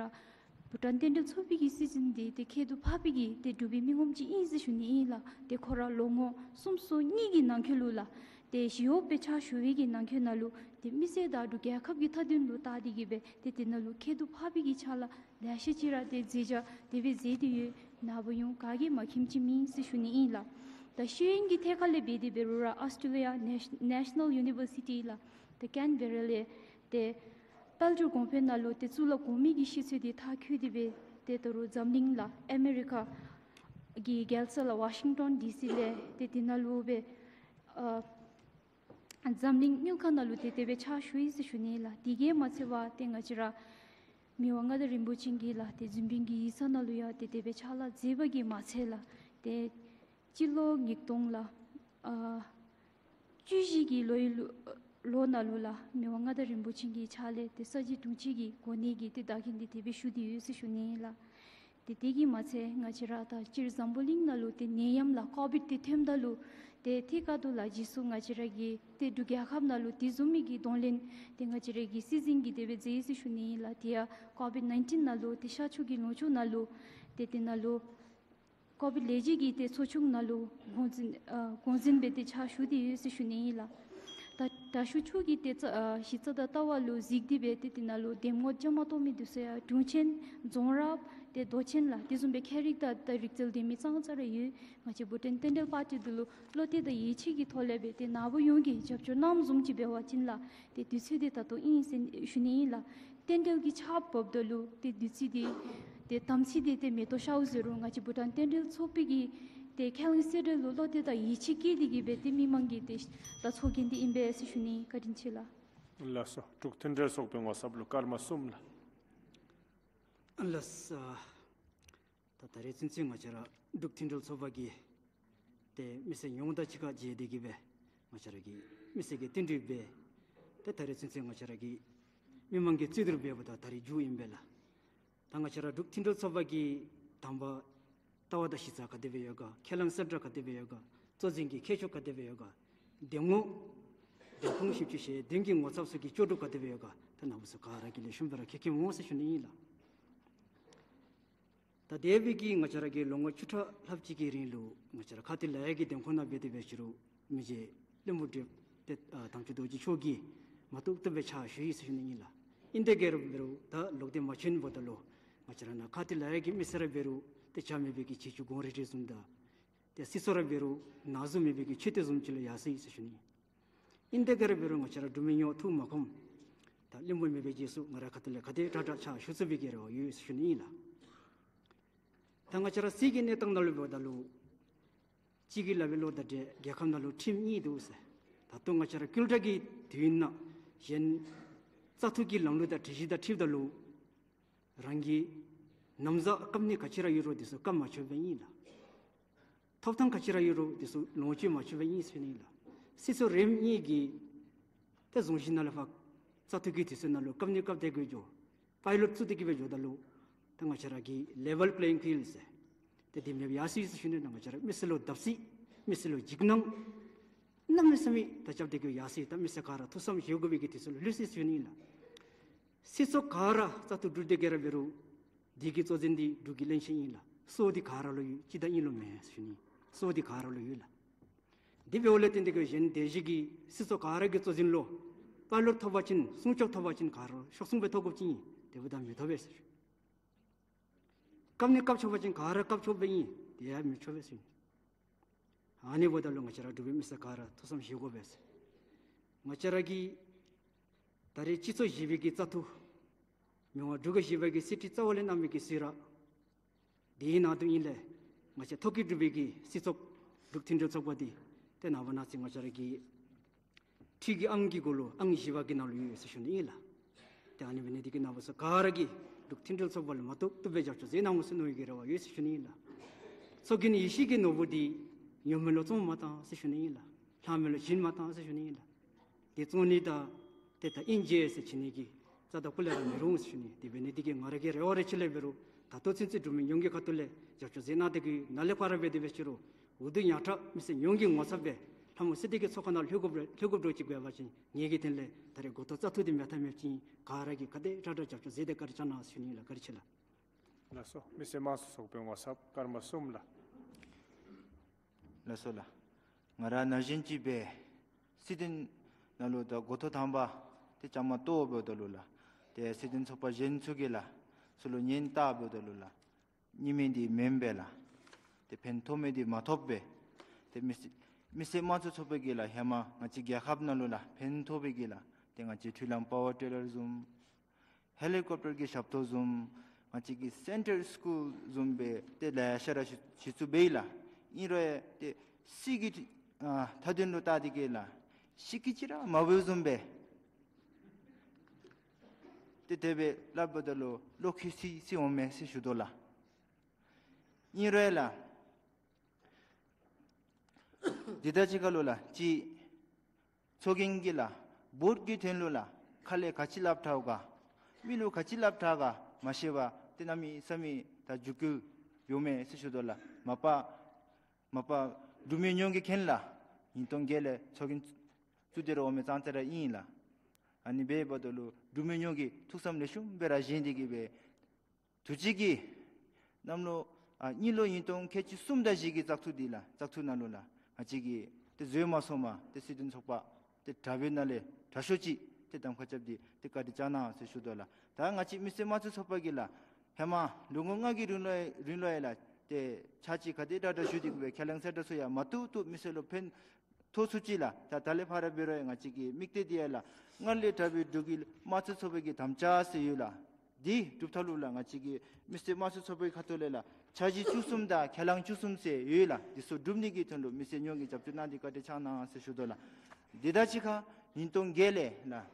བྷུ་ཊཱན་རྟེན་འབྲེལ་ཚོགས་པའི་གི་སྲིད་འཛིན་འདི་ཏེ་ཁྱད་དུ་འཕགས་པའི་གི་ཏེ་འབྲུག་པའི་མི་ངོམ་ཅིག་ཨིན་ཟེར་ཞུ་ནི་ཨིན་ལགས། ཏེ་ཁོ་ར་ལོ་ངོ་གསུམ་སོ་གཉིས་ཀྱི་ནང་འཁོད་ལུ་ལགས། ཏེ་ཞི་གཡོགཔ་སྦེ་ཕྱག་ཞུ་བའི་གི་ནང་འཁོད་ནང་ལུ་ཏེ་མི་སེར་དང་འབྲུག་རྒྱལ་ཁབ་ཀྱི་མཐའ་དོན་ལུ་བལྟ་སྟེ་གིས་སྦེ་ཏེ་དེ་ནང་ལུ་ཁྱད་དུ་འཕགས་པའི་གི་ཕྱག་ལཱ་ལེ་ཤ་ཅིག་ར་ཏེ་མཛད་བྱ་དེ་སྦེ་མཛད་དེ་ཡོད། ནཱ་བུ་ཡོངས་ག་གིས་མ་མཁྱེནམ་ཅིག་མེད་ཟེར་ཞུ་ནི་ཨིན་ལགས། ད་ཤེས་ཡོན་གྱི་ཐད་ཁར་ལས་འབད་དེ་འབད་རུང་ར་ཨཱོས་ཊྲེ་ལི་ཡ་ནེ་ནེ་ཤ་ནཱལ་ཡུ་ནི་བར་སི་ཊི་ལགས། ཏེ་ཀེན་བེ་ར་ལས་ཏེ་དཔལ་འབྱོར་གོང་འཕེལ་ནང་ལུ་ཏེ་གཙུག་ལག་གོང་མའི་གི་ཤེས་ཚད་འདི་མཐར་འཁྱོལ་ཏེ་སྦེ་ཏེ་ད་རུང་འཛམ་གླིང་ལགས་ཨ་མེ་རི་ཀ་གི་རྒྱལ་ས་ལགས་ཝ་ཤིང་ཊོན་ཌི་སི་ལས་ཏེ་དེ་ནང་ལུ་སྦེ་ཨ་འཛམ་གླིང་དངུལ་ཁང་ནང་ལུ་ཏེ་དེ་སྦེ་ཕྱག་ཞུ་ཡི་ཟེར་ཞུ་ནི་ཨིན་ལགས། དེ་གིས་མ་ཚད་པར་ཏེ་ང་བཅས་ར་མི་དབང་མངའ་བདག་རིན་པོ་ཆེ་གིས་ལགས་ཏེ་འཛིན་དཔོན་གྱི་ཡིག་ཚང་ནང་ལུ་ཡང་ཏེ་དེ་སྦེ་ཕྱག་ལཱ་མཛད་པ་གིས་མ་ཚད་ལགས་ཏེ་སྤྱི་ལོ་ཉིས་སྟོང་ལགས་ཨ་བཅུ་བཞི་གི་ལོའི་ལོ་ལོ་ནང་ལུ་ལགས་མི་དབང་མངའ་བདག་རིན་པོ་ཆེ་གི་ཕྱག་ལས་ཏེ་ས་གཞི་དྲུང་ཆེན་གྱི་གོ་གནས་ཀྱི་ཏེ་བདག་འཛིན་འདི་དེ་སྦེ་ཞུ་སྟེ་ཡོད་ཟེར་ཞུ་ནི་ཨིན་ལགས། ཏེ་དེ་གིས་མ་ཚད་ང་བཅས་ར་ད་སྤྱིར་འཛམ་བུ་གླིང་ནང་ལུ་ཏེ་ནད་ཡམས་ལགས་ཀོ་བིཌ་འདི་ཐོནམ་ད་ལུ་ཏེ་ཐད་ཀར་དུ་ལགས་རྗེས་སུ་ང་བཅས་ར་གི་ཏེ་འབྲུག་རྒྱལ་ཁབ་ནང་ལུ་དེ་བཟུམ་མའི་གི་གདོང་ལེན་ཏེ་ང་བཅས་ར་གི་སྲིད་འཛིན་གྱིས་དེ་སྦེ་མཛད་ཡི་ཟེར་ཞུ་ནི་ཨིན་ལགས། དེ་ཡང་ཀོ་བིཌ་ནའིན་ཊིན་ནང་ལུ་ཏེ་ཤར་ཕྱོགས་ཀྱི་ལུང་ཕྱོགས་ནང་ལུ་ཏེ་དེ་ནང་ལུ་ཀོ་བིཌ་ལས་བྱེད་ཀྱི་ཏེ་ཚོགས་ཆུང་ནང་ལུ་གོང་འཛིན་ཨ་གོང་འཛིན་སྦེ་ཏེ་ཕྱག་ཞུ་སྟེ་ཡོད་ཟེར་ཞུ་ནི་ཨིན་ལགས། ད་དྲག་ཤོས་མཆོག་གི་ཏེ་རྩ་ཨ་གཞི་རྩ་དང་ལྟ་བ་ལུ་གཟིགས་ཏེ་སྦེ་ཏེ་དེ་ནང་ལུ་འདེམས་ངོ་བཅའ་མར་གཏོགས་མི་འདི་ཚུ་ཡང་དྲུང་ཆེན་རྫོང་རབ་ཏེ་མདོ་ཆེན་ལགས་དེ་བཟུམ་སྦེ་ཁྱད་རིག་དང་ད་རིག་རྩལ་ལྡན་མི་ཙང་ཙ་ར་ཡོད། ང་བཅས་བྷུ་ཊཱན་རྟེན་འབྲེལ་པར་ཊི་འདི་ལུ་བློ་གཏད་དང་ཡིད་ཆེས་ཀྱི་ཐོག་ལས་སྦེ་ཏེ་ནཱ་བུ་ཡོངས་ཀྱིས་རྒྱབ་སྐྱོར་གནངམ་བཟུམ་ཅིག་འབད་བ་ཅིན་ལགས་ཏེ་དུས་ཚོད་འདི་ད་ལྟོ་ཨིན་ཟེར་ཞུ་ནི་ཨིན་ལགས། རྟེན་འབྲེལ་གྱི་ཆརཔ་བབསཔ་ད་ལུ་ཏེ་དུས་ཚོད་འདི་ཏེ་དམ་ཚིག་འདི་ཏེ་མེ་ཏོག་ཤརཝ་ཟེར་རུང་ང་བཅས་བྷུ་ཊཱན་རྟེན་འབྲེལ་ཚོགས་པའི་གི་ཏེ་ཁས་བླངས་གསལ་བསྒྲགས་ལུ་བློ་གཏད་དང་ཡིད་ཆེས་བསྐྱེད་དེ་གིས་སྦེ་ཏེ་མི་མང་གི་ཏེ་ད་ཚོགས་རྒྱན་འདི་ཨིན་པས་ཟེར་ཞུ་ནི། བཀའ་དྲིན་ཆེ་ལགས། ལགས་སོ། འབྲུག་མཐུན་འབྲེལ་ཚོགས་པའི་ངོ་ཚབ་ལུ་སྐར་མ་གསུམ་ལགས། ལགས་སོ། ད་ད་རེས་ཚུན་ཚོད་ང་བཅས་ར་འབྲུག་མཐུན་འབྲེལ་ཚོགས་པ་གིས་ཏེ་མི་སེར་ཡོངས་དང་གཅིག་ཁར་མཇལ་ཏེ་གིས་སྦེ་ང་བཅས་ར་གི་མི་སེར་གྱི་བསྟུན་གྲོས་འབད། ཏེ་ད་རེས་ཚུན་ཚོད་ང་བཅས་ར་གི་མི་མང་གིས་རྩོད་བསྡུར་འབདཝ་ད་ད་རེས་མཇུག་ཨིན་པས་ལགས། ད་ང་བཅས་ར་འབྲུག་མཐུན་འབྲེལ་ཚོགས་པ་གི་དང་པ་ལྟ་བ་དང་གཞི་རྩ་ག་དེ་སྦེ་ཡོད་ག། ཁས་བླངས་གསལ་བསྒྲགས་ག་དེ་སྦེ་ཡོད་ག། གཙོ་འཛིན་གྱི་ཁྱད་ཆོས་ག་དེ་སྦེ་ཡོད་ག། འདེམས་ངོ་འདེམས་ཁོངས་བཞི་བཅུ་ཞེ་བདུན་གྱི་ངོ་ཚབ་ཚུ་གི་ལྕོགས་གྲུབ་ག་དེ་སྦེ་ཡོད་ག། ད་ནཱ་བུ་ཚུ་ག་ར་གིས་ལེགས་ཤོམ་སྦེ་ར་མཁྱེན་མཁྱེནམ་འོང་ཟེར་ཞུ་ནི་ཨིན་ལགས། ད་དེ་སྦེ་གི་ང་བཅས་ར་གི་ལོ་ངོ་བཅུ་ཕྲག་ལྷགཔ་ཅིག་གི་རིང་ལུ་ང་བཅས་ར་ཁ་ཐུག་ལས་ཀྱི་འདེམས་ཁོངས་ནང་འབད་དེ་འབད་ཞུ་རུང་མི་རྗེ་བློན་པོ་བགྲེསཔ་ཏེ་ཨ་དམ་ཆོས་རྡོ་རྗེ་མཆོག་གིས་མ་བཏུབ་བཏུབ་སྦེ་ཕྱག་ཞུ་ཡི་ཟེར་ཞུ་ནི་ཨིན་ལགས། ཨིན་ཏེ་ག་ར་འབད་རུང་ད་ལོག་སྟེ་མ་བྱོན་པ་ད་ལུ་ང་བཅས་ར་ནཱ་ཁ་ཐུག་ལས་ཀྱི་མི་སེར་ར་འབད་རུང་ཏེ་བྱ་མེད་པའི་གི་བྱི་ཅུང་སྒོང་རིལ་རིལ་བཟུམ་དང་ཏེ་སྲིད་ཚོགས་ར་འབད་རུང་ན་ཟུག་མེད་པའི་གི་མཆོད་རྟེན་བཟུམ་ཅིག་ལུ་ཡར་སོ་ཡི་ཟེར་ཞུ་ནི། ཨིན་ཏེ་ག་ར་འབད་རུང་ང་བཅས་ར་འབྲུག་མི་ཡོངས་ཐུགས་མ་ཁོམ། ད་བློན་པོ་མེད་པའི་རྗེས་སུ་ང་ར་ཁ་ཐུག་ལས་ག་དེ་དྲག་དྲག་ཕྱག་ཞུ་ཚུགས་པའི་གི་རེ་བ་ཡོད་ཟེར་ཞུ་ནི་ཨིན་ལགས། ད་ང་བཅས་ར་སྲིད་ཀྱི་གནས་སྟངས་ནང་ལུ་འབདཝ་ད་ལུ་གཅིག་གིས་སླབ་པའི་བློ་དང་འདྲ་རྒྱལ་ཁབ་ནང་ལུ་ཁྲིམས་གཉིས་འདུག་ཟེར། ད་ལྟོ་ང་བཅས་ར་ཀུན་ཏ་གི་དུས་ནང་གཞན་བཙག་འཐུ་གི་ལམ་ལུགས་དང་སྒྲིག་གཞི་དང་འཁྲིལཝ་ད་ལུ་རང་གི་ན་བཟའ་བཀབ་ནི་ག་ཅི་ར་ཡོད་རུང་དེ་ཚུ་བཀབ་མ་ཆོགཔ་ཨིན་ལགས། ཐོབ་ཐང་ག་ཅི་ར་ཡོད་རུང་དེ་ཚུ་ལོངས་སྤྱོད་མ་ཆོགཔ་ཨིན་ཟེར་ཞུ་ནི་ཨིན་ལགས། སྲིད་ཚོགས་རིམ་གཉིས་ཀྱིས་ཏེ་རྫོང་གཞི་ནང་ལས་ཕར་བཙག་འཐུ་གི་དུས་ཚོད་ནང་ལུ་བཀབ་ནི་བཀབ་སྟེ་གི་འགྱོ། པའི་ལོཊ་བཙུགས་ཏེ་གི་སྦེ་འགྱོཝ་ད་ལུ་ད་ང་བཅས་ར་གི་ལེ་ཝཱལ་པི་ལེ་ཡིང་ཕིལཌ་ཟེར་ཏེ་དེ་མེདཔ་ཡར་སོ་ཡི་ཟེར་ཞུ་ནི། ད་ང་བཅས་ར་མི་སེར་ལུ་བརྡབ་གསིག་མི་སེར་ལུ་འཇིགས་སྣང་གནམ་མེད་ས་མེད་ད་རྐྱབ་སྟེ་གི་ཡར་སོ་ཡི། ད་མི་སེར་ག་ར་ཐུགས་བསམ་བཞེས་དགོ་པའི་གི་དུས་ཚོད་ལུ་ལྷོད་སོ་ཡི་ཟེར་ཞུ་ནི་ཨིན་ལགས། སྲིད་ཚོགས་ག་ར་བཙག་འཐུ་གྲུབ་སྟེ་གི་ར་འབད་རུང་དེ་གི་གཙོ་འཛིན་འདི་འབྲུག་གི་བློན་ཆེན་ཨིན་ལགས། སྲོག་འདི་ག་ར་ལུ་ཡོད། སྤྱིར་བཏང་ཨིན་ལོ་མེན་ཟེར་ཞུ་ནི། སྲོག་འདི་ག་ར་ལུ་ཡོད་ལགས། དེ་འབདཝ་ལས་བརྟེན་ཏེ་གིས་གཞན་སྡེ་བཞི་གི་སྲིད་ཚོགས་ག་ར་གི་གཙོ་འཛིན་ལུ་དཔའ་བློ་ཐོབ་པ་ཅིན་སྲུང་སྐྱོབ་ཐོབ་པ་ཅིན་ག་ར་ཤོག་སྲུང་སྦེ་ཐོབ་དགོཔ་ཅིག་ཨིན། དེ་འབདཝ་ད་མི་ཐོབ་པས་ཟེར། བཀབ་ནི་བཀབ་ཆོག་པ་ཅིན་ག་ར་བཀབ་ཆོགཔ་སྦེ་ཨིན། དེ་ཡང་མི་ཆོག་པས་ཟེར། ཨ་ནི་འབདཝ་ད་ལུ་ང་བཅས་ར་འབྲུག་པའི་མི་སེར་ག་ར་ཐུགས་བསམ་བཞེས་དགོ་པས་ཟེར། ང་བཅས་ར་གི་ད་རེས་སྤྱི་ཚོགས་བཞི་པའི་གི་བཙག་འཐུ་མི་དབང་འབྲུག་རྒྱལ་བཞི་པ་གི་གསེར་ཁྲི་རྩ་བ་ལས་གནང་མི་གི་གསོལ་རས་དེའི་ནང་དོན་ཨིན་ལས་ང་བཅས་ཐོ་བཀོད་གྲུབ་པའི་གི་སྲིད་ཚོགས་འབྲུག་མཐུན་སྒྲིལ་ཚོགས་པ་འདི་ཏེ་ནངས་པ་གནངས་ཚེ་ང་བཅས་ར་གི་ཁྲི་གི་ཨང་གི་གུ་ལུ་ཨང་བཞི་པ་གི་ནང་ལུ་ཡོད་ཟེར་ཞུ་ནི་ཨིན་ལགས། ཏེ་ཨ་ནི་འབད་ནི་འདི་གིས་རྣམ་པ་ཚུ་ག་ར་གིས་འབྲུག་མཐུན་སྒྲིལ་ཚོགས་པ་ལུ་མ་བཏུབ་བཏུབ་སྦེ་རྒྱབ་སྐྱོར་མཛད་གནང་དགོ་ཟེར་མནོ་བའི་གི་རེ་བ་ཡོད་ཟེར་ཞུ་ནི་ཨིན་ལགས། ཚོགས་རྒྱན་ཡེ་ཤེས་ཀྱི་ནོར་བུ་འདི་ཉོ་མི་ལུ་བཙོང་མ་བཏང་ཟེར་ཞུ་ནི་ཨིན་ལགས། ལྷག་མི་ལུ་བྱིན་མ་བཏང་ཟེར་ཞུ་ནི་ཨིན་ལགས། དེ་བཙོང་ནི་དང་ཏེ་ད་ཨིན་ཟེར་བྱིན་ནི་གི་རྩ་དང་སྤུ་ལས་ར་མི་རུང་ཟེར་ཞུ་ནི། དེ་འབད་ནི་འདི་གིས་ང་ར་གི་རེ་བ་རེ་ཆེ་ལས་འབད་རུང་ད་ལྟོ་ཚུན་ཚོད་འབྲུག་མི་ཡོངས་ཀྱི་ཁ་ཐུག་ལས་རྒྱབ་སྐྱོར་མཛད་གནང་སྟེ་གིས་ནཱ་ལས་ཕར་འབད་དེ་འབད་ཅི་རུང་འུ་སྡུག་ཉམས་དྲགས་མི་སེར་ཡོངས་ཀྱི་ངོ་ཚབ་སྦེ་ལྷ་མོ་སེར་སྡེ་གི་ཚོགས་ཁང་ནང་ལྷོད་དགོཔ་ལྷོད་དགོཔ་འདྲཝ་ཅིག་འབད་བ་ཅིན་ངེ་གི་དོན་ལས་ད་རེས་འགོ་ཐོག་བཙག་འཐུ་འདི་མེད་ཐབས་མེདཔ་ཅིག་ཨིན། ག་ར་གིས་ག་དེ་དྲག་དྲག་རྒྱབ་སྐྱོར་མཛད་དེ་བཀའ་དྲིན་བསྐྱང་གནང་ཟེར་ཞུ་ནི་ཨིན་ལགས། བཀའ་དྲིན་ཆེ་ལགས། ལགས་སོ། མི་སེར་དམངས་གཙོ་ཚོགས་པའི་ངོ་ཚབ་ཀརྨ་གསུམ་ལགས། ལགས་སོ་ལགས། ང་ར་ན་གཞོན་ཅིག་སྦེ་སྲིད་དོན་ནང་ལུ་ད་འགོ་ཐོག་དང་པ་ཏེ་བཅའ་མར་གཏོགས་འབདཝ་ད་ལུ་ལགས། ཏེ་སྲིད་དོན་ཚོགས་པ་གཞན་ཚུ་གིས་ལགས་ཚུར་ལུ་ཉན་བལྟ་འབདཝ་ད་ལུ་ལགས། ཉན་མི་འདི་མེན་པས་ལགས། ཏེ་ཕན་ཐོགས་མི་འདི་མ་ཐོབ་པས། ཏེ་མི་སེར་མི་སེར་དམངས་གཙོ་ཚོགས་པ་གིས་ལགས་ཧེ་མ་ང་བཅས་རྒྱལ་ཁབ་ནང་ལུ་ལགས་ཕན་ཐོགས་པའི་གི་ལགས་ཏེ་ང་བཅས་འཕྲུལ་གླང་པ་ཝར་ཊི་ལར་བཟུམ་ཧེ་ལི་ཀོབ་ཊར་གྱི་ཞབས་ཏོག་བཟུམ་ང་བཅས་ཀྱི་སེན་ཊར་སི་ཀུལ་བཟུམ་སྦེ་ཏེ་ལེ་ཤ་ར་ཞུ་ཞུ་ཚུགས་པས་ལགས། ཨིན་རུང་ཡང་ཏེ་སྲིད་ཀྱི་ཨ་མཐའ་དོན་ལུ་བལྟ་སྟེ་གིས་ལགས་ཤི་ཁྱི་ཅིག་ར་མ་འབད་བཟུམ་སྦེ་ཏེ་དེ་སྦེ་སླབ་འབདཝ་ད་ལུ་བློ་ཁེལ་སི་སི་འོང་མས་ཟེར་ཞུ་དོ་ལགས། ཨིན་རུང་ཡང་ལགས་འདི་དང་གཅིག་ཁར་ལུ་ལགས་ཅིག་ཚོགས་རྒྱན་གྱིས་ལགས་བོཊ་ཀྱི་དོན་ལུ་ལགས་ཁ་ལས་ག་ཅི་སླབ་དྲག་ག་མི་ལུ་ག་ཅི་སླབ་དྲག་ག་མ་ཤེས་པར་ཏེ་གནམ་མེད་ས་མེད་ད་རྒྱུ་འགྱུར་འོང་མས་ཟེར་ཞུ་དོ་ལགས། མ་པ་མ་པ་འབྲུག་མི་ཡོངས་ཀྱིས་མཁྱེན་ལགས། ཉིས་སྟོང་བརྒྱད་ལས་ཚོགས་རྒྱན་བཙུགས་ཏེ་ར་འོང་མི་ཙང་ཙ་ར་ཨིན་ལགས། ཨ་ནི་འབད་འབདཝ་ད་ལུ་འབྲུག་མི་ཡོངས་ཀྱིས་ཐུགས་བསམ་ལེགས་ཤོམ་སྦེ་ར་བཞེས་ཏེ་གིས་སྦེ་དུས་ཅི་གི་གནམ་ལོ་ཨ་གཉིས་ལོ་ཉིས་སྟོང་ཁལ་གཅིག་གསུམ་དང་བཞི་གི་བཙག་འཐུ་འདི་ལགས་བཙག་འཐུ་ནང་ལུ་ལགས་ང་བཅས་ཀྱིས་ཏེ་འཛོལ་མ་སོངམ་ཏེ་སྲིད་དོན་ཚོགས་པ་ཏེ་དྲག་པའི་ནང་ལས་དྲག་ཤོས་ཅིག་ཏེ་གདམ་ཁ་རྐྱབ་སྟེ་ཏེ་བཀའ་དྲིན་བསྐྱང་གནང་ཟེར་ཞུ་དོ་ལགས། ད་ང་བཅས་མི་སེར་དམངས་གཙོ་ཚོགས་པ་གིས་ལགས་ཧེ་མ་ལོ་ངོ་ལྔ་གི་རིང་ལུ་རིང་ལུ་ཡང་ལགས་ཏེ་ཕྱག་ཕྱིད་ག་དེ་དྲག་དྲག་ཞུ་སྟེ་གིས་སྦེ་ཁས་བླངས་གསལ་བསྒྲགས་ཚུ་ཡང་མ་བཏུབ་བཏུབ་མི་སེར་ལུ་ཕན་ཐོགས་ཚུགས་ཅི་ལགས། ད་ད་ལས་ཕར་འབད་རུང་ཡང་ང་བཅས་ཀྱི་དམིགས་གཏད་འདི་ཡང་ལགས་སྔར་ལས་དྲག་པའི་འབྲུག་གི་དམངས་གཙོ་ཚོགས་པའི་གི་དམ་བཅའ་ཟེར་ཡོད་ལགས། འདི་སྒྲུབ་ཐབས་ལུ་ལགས་ང་བཅས་ཀྱི་མི་སེར་དམངས་གཙོ་ཚོགས་པའི་ཁ་ཐུག་ལས་ལགས་འཆར་གཞི་བཅུ་གསུམ་དང་ཁས་བླངས་བཅུ་གསུམ་ཟེར་ཡོད་ལགས། འདི་ཚུ་སྒྲུབ་ནི་གི་དོན་ལུ་མི་སེར་ཡོངས་ཀྱིས་རྒྱབ་སྐྱོར་གནང་སྟེ་བཀའ་དྲིན་བསྐྱང་གནང་ཟེར་ཞུ་དོ་ལགས། འདི་དང་གཅིག་ཁར་ཉིས་སྟོང་བརྒྱད་ལས་ལགས་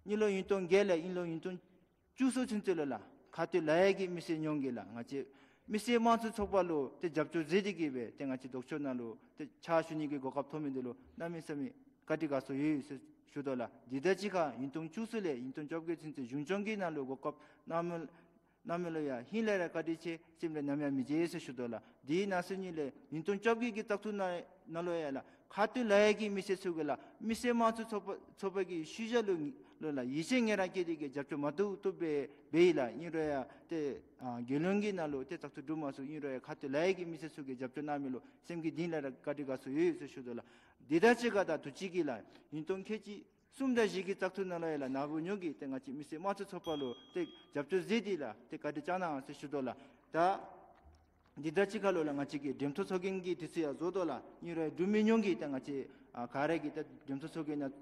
གཉིས་ལོ་ཉིས་སྟོང་བརྒྱད་ལས་ཨིན་ལོ་ཉིས་སྟོང་བཅུ་གསུམ་ཚུན་ཚོད་ལུ་ལགས་ཁ་ཐུག་ལ་ཡ་གི་མི་སེར་ཡོངས་ཀྱིས་ལགས་ང་བཅས་མི་སེར་དམངས་གཙོ་ཚོགས་པ་ལུ་ཏེ་རྒྱབ་སྐྱོར་མཛད་དེ་གིས་སྦེ་ཏེ་ང་བཅས་ལྡོག་ཕྱོགས་ནང་ལུ་ཏེ་ཕྱག་ཞུ་ནི་གི་གོ་སྐབས་ཐོབ་མི་འདི་ལུ་གནམ་མེད་ས་མེད་བཀའ་དྲིན་དགའ་ཚོར་ཡོད་ཟེར་ཞུ་དོ་ལགས། འདི་དང་གཅིག་ཁར་ཉིས་སྟོང་བཅུ་གསུམ་ལས་ཉིས་སྟོང་བཅོ་བརྒྱད་ཚུན་ཚོད་གཞུང་སྐྱོང་གི་ནང་ལུ་གོ་སྐབས་གནང་མི་གནང་མི་ལུ་ཡང་ཧིང་ལས་ར་བཀའ་དྲིན་ཆེ། སེམས་ལས་ནམ་ཡང་མི་བརྗེད་ཟེར་ཞུ་དོ་ལགས། དེའི་ནང་གསེས་གཉིས་ལས་ཉིས་སྟོང་བཅོ་བརྒྱད་ཀྱི་བཙག་འཐུ་ནང་ནང་ལུ་ཡང་ལགས་ཁ་ཐུག་ལ་ཡ་གི་མི་སེར་ཚུ་གིས་ལགས་མི་སེར་དམངས་གཙོ་ཚོགས་པ་ཚོགས་པ་གི་ཤུལ་བཞག་ལུ་ལུ་ལགས་ཡིད་ཆེས་ངེས་ར་བསྐྱེད་དེ་གིས་རྒྱབ་སྐྱོར་མ་བཏུབ་བཏུབ་སྦེ་འབད་ཡི་ལགས། ཨིན་རུང་ཡང་ཏེ་ཨ་རྒྱལ་ཡོངས་ཀྱི་ནང་ལུ་ཏེ་བཙག་འཐུ་གྲུབ་མ་ཚུགས། ཨིན་རུང་ཡང་ཁ་ཐུག་ལ་ཡ་གི་མི་སེར་ཚུ་གིས་རྒྱབ་སྐྱོར་གནང་མི་ལུ་སེམས་ཀྱི་གཏིང་ལས་ར་བཀའ་དྲིན་དགའ་ཚོར་ཡོད་ཟེར་ཞུ་དོ་ལགས། འདི་དང་གཅིག་ཁར་ད་དུས་ཅི་གི་ལགས་ཉིས་སྟོང་ཁལ་གཅིག་གསུམ་དང་བཞི་གི་བཙག་འཐུ་ནང་ལུ་ཡང་ལགས་ནཱ་བུ་ཡོངས་ཀྱིས་ཏེ་ང་བཅས་མི་སེར་དམངས་གཙོ་ཚོགས་པ་ལུ་ཏེ་རྒྱབ་སྐྱོར་མཛད་དེ་ལགས་ཏེ་བཀའ་དྲིན་བསྐྱང་གནང་ཟེར་ཞུ་དོ་ལགས། ད་འདི་དང་གཅིག་ཁར་ལུ་ལགས་ང་བཅས་ཀྱི་འགྲེམས་ཐོག་ཚོགས་རྒྱན་གྱི་དུས་ཚོད་ཡང་རྫོགས་དོ་ལགས། ཨིན་རུང་ཡང་འབྲུག་མི་ཡོངས་ཀྱིས་ད་ང་བཅས་ཨ་ག་ར་གིས་ད་འགྲེམས་ཐོག་ཚོགས་རྒྱན་ནང་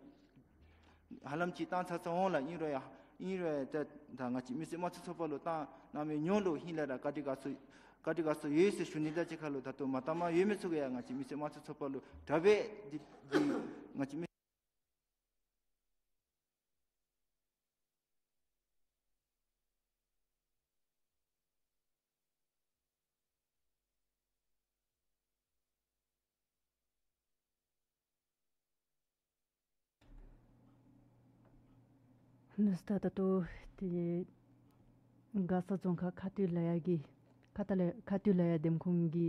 ཧ་ལམ་ཅིག་བཏང་ཚར་ཚར་འོང་ལགས། ཨིན་རུང་ཡང་ཨིན་རུང་ཡང་ད་ད་ང་བཅས་མི་སེར་དམངས་གཙོ་ཚོགས་པ་ལུ་བཏང་གནང་མི་ཡོངས་ལུ་ཧིང་ལས་ར་བཀའ་དྲིན་དགའ་ཚོར་བཀའ་དྲིན་དགའ་ཚོར་ཡོད་ཟེར་ཞུ་ནི་དང་གཅིག་ཁར་ལུ་ད་ལྟོ་མ་དང་མ་ཡོད་མི་ཚུ་གིས་ཡང་ང་བཅས་མི་སེར་དམངས་གཙོ་ཚོགས་པ་ལུ་དྲག་པའི་འདི་འདི་ང་བཅས་མི་ལགས་སོ། ད་ད་ལྟོ་ཏེ་མགར་ས་རྫོང་ཁག་ཁ་ཐུག་ལ་ཡ་གི་ཁ་ཐུག་ལ་ཁ་ཐུག་ལ་ཡ་འདེམས་ཁོངས་ཀྱི་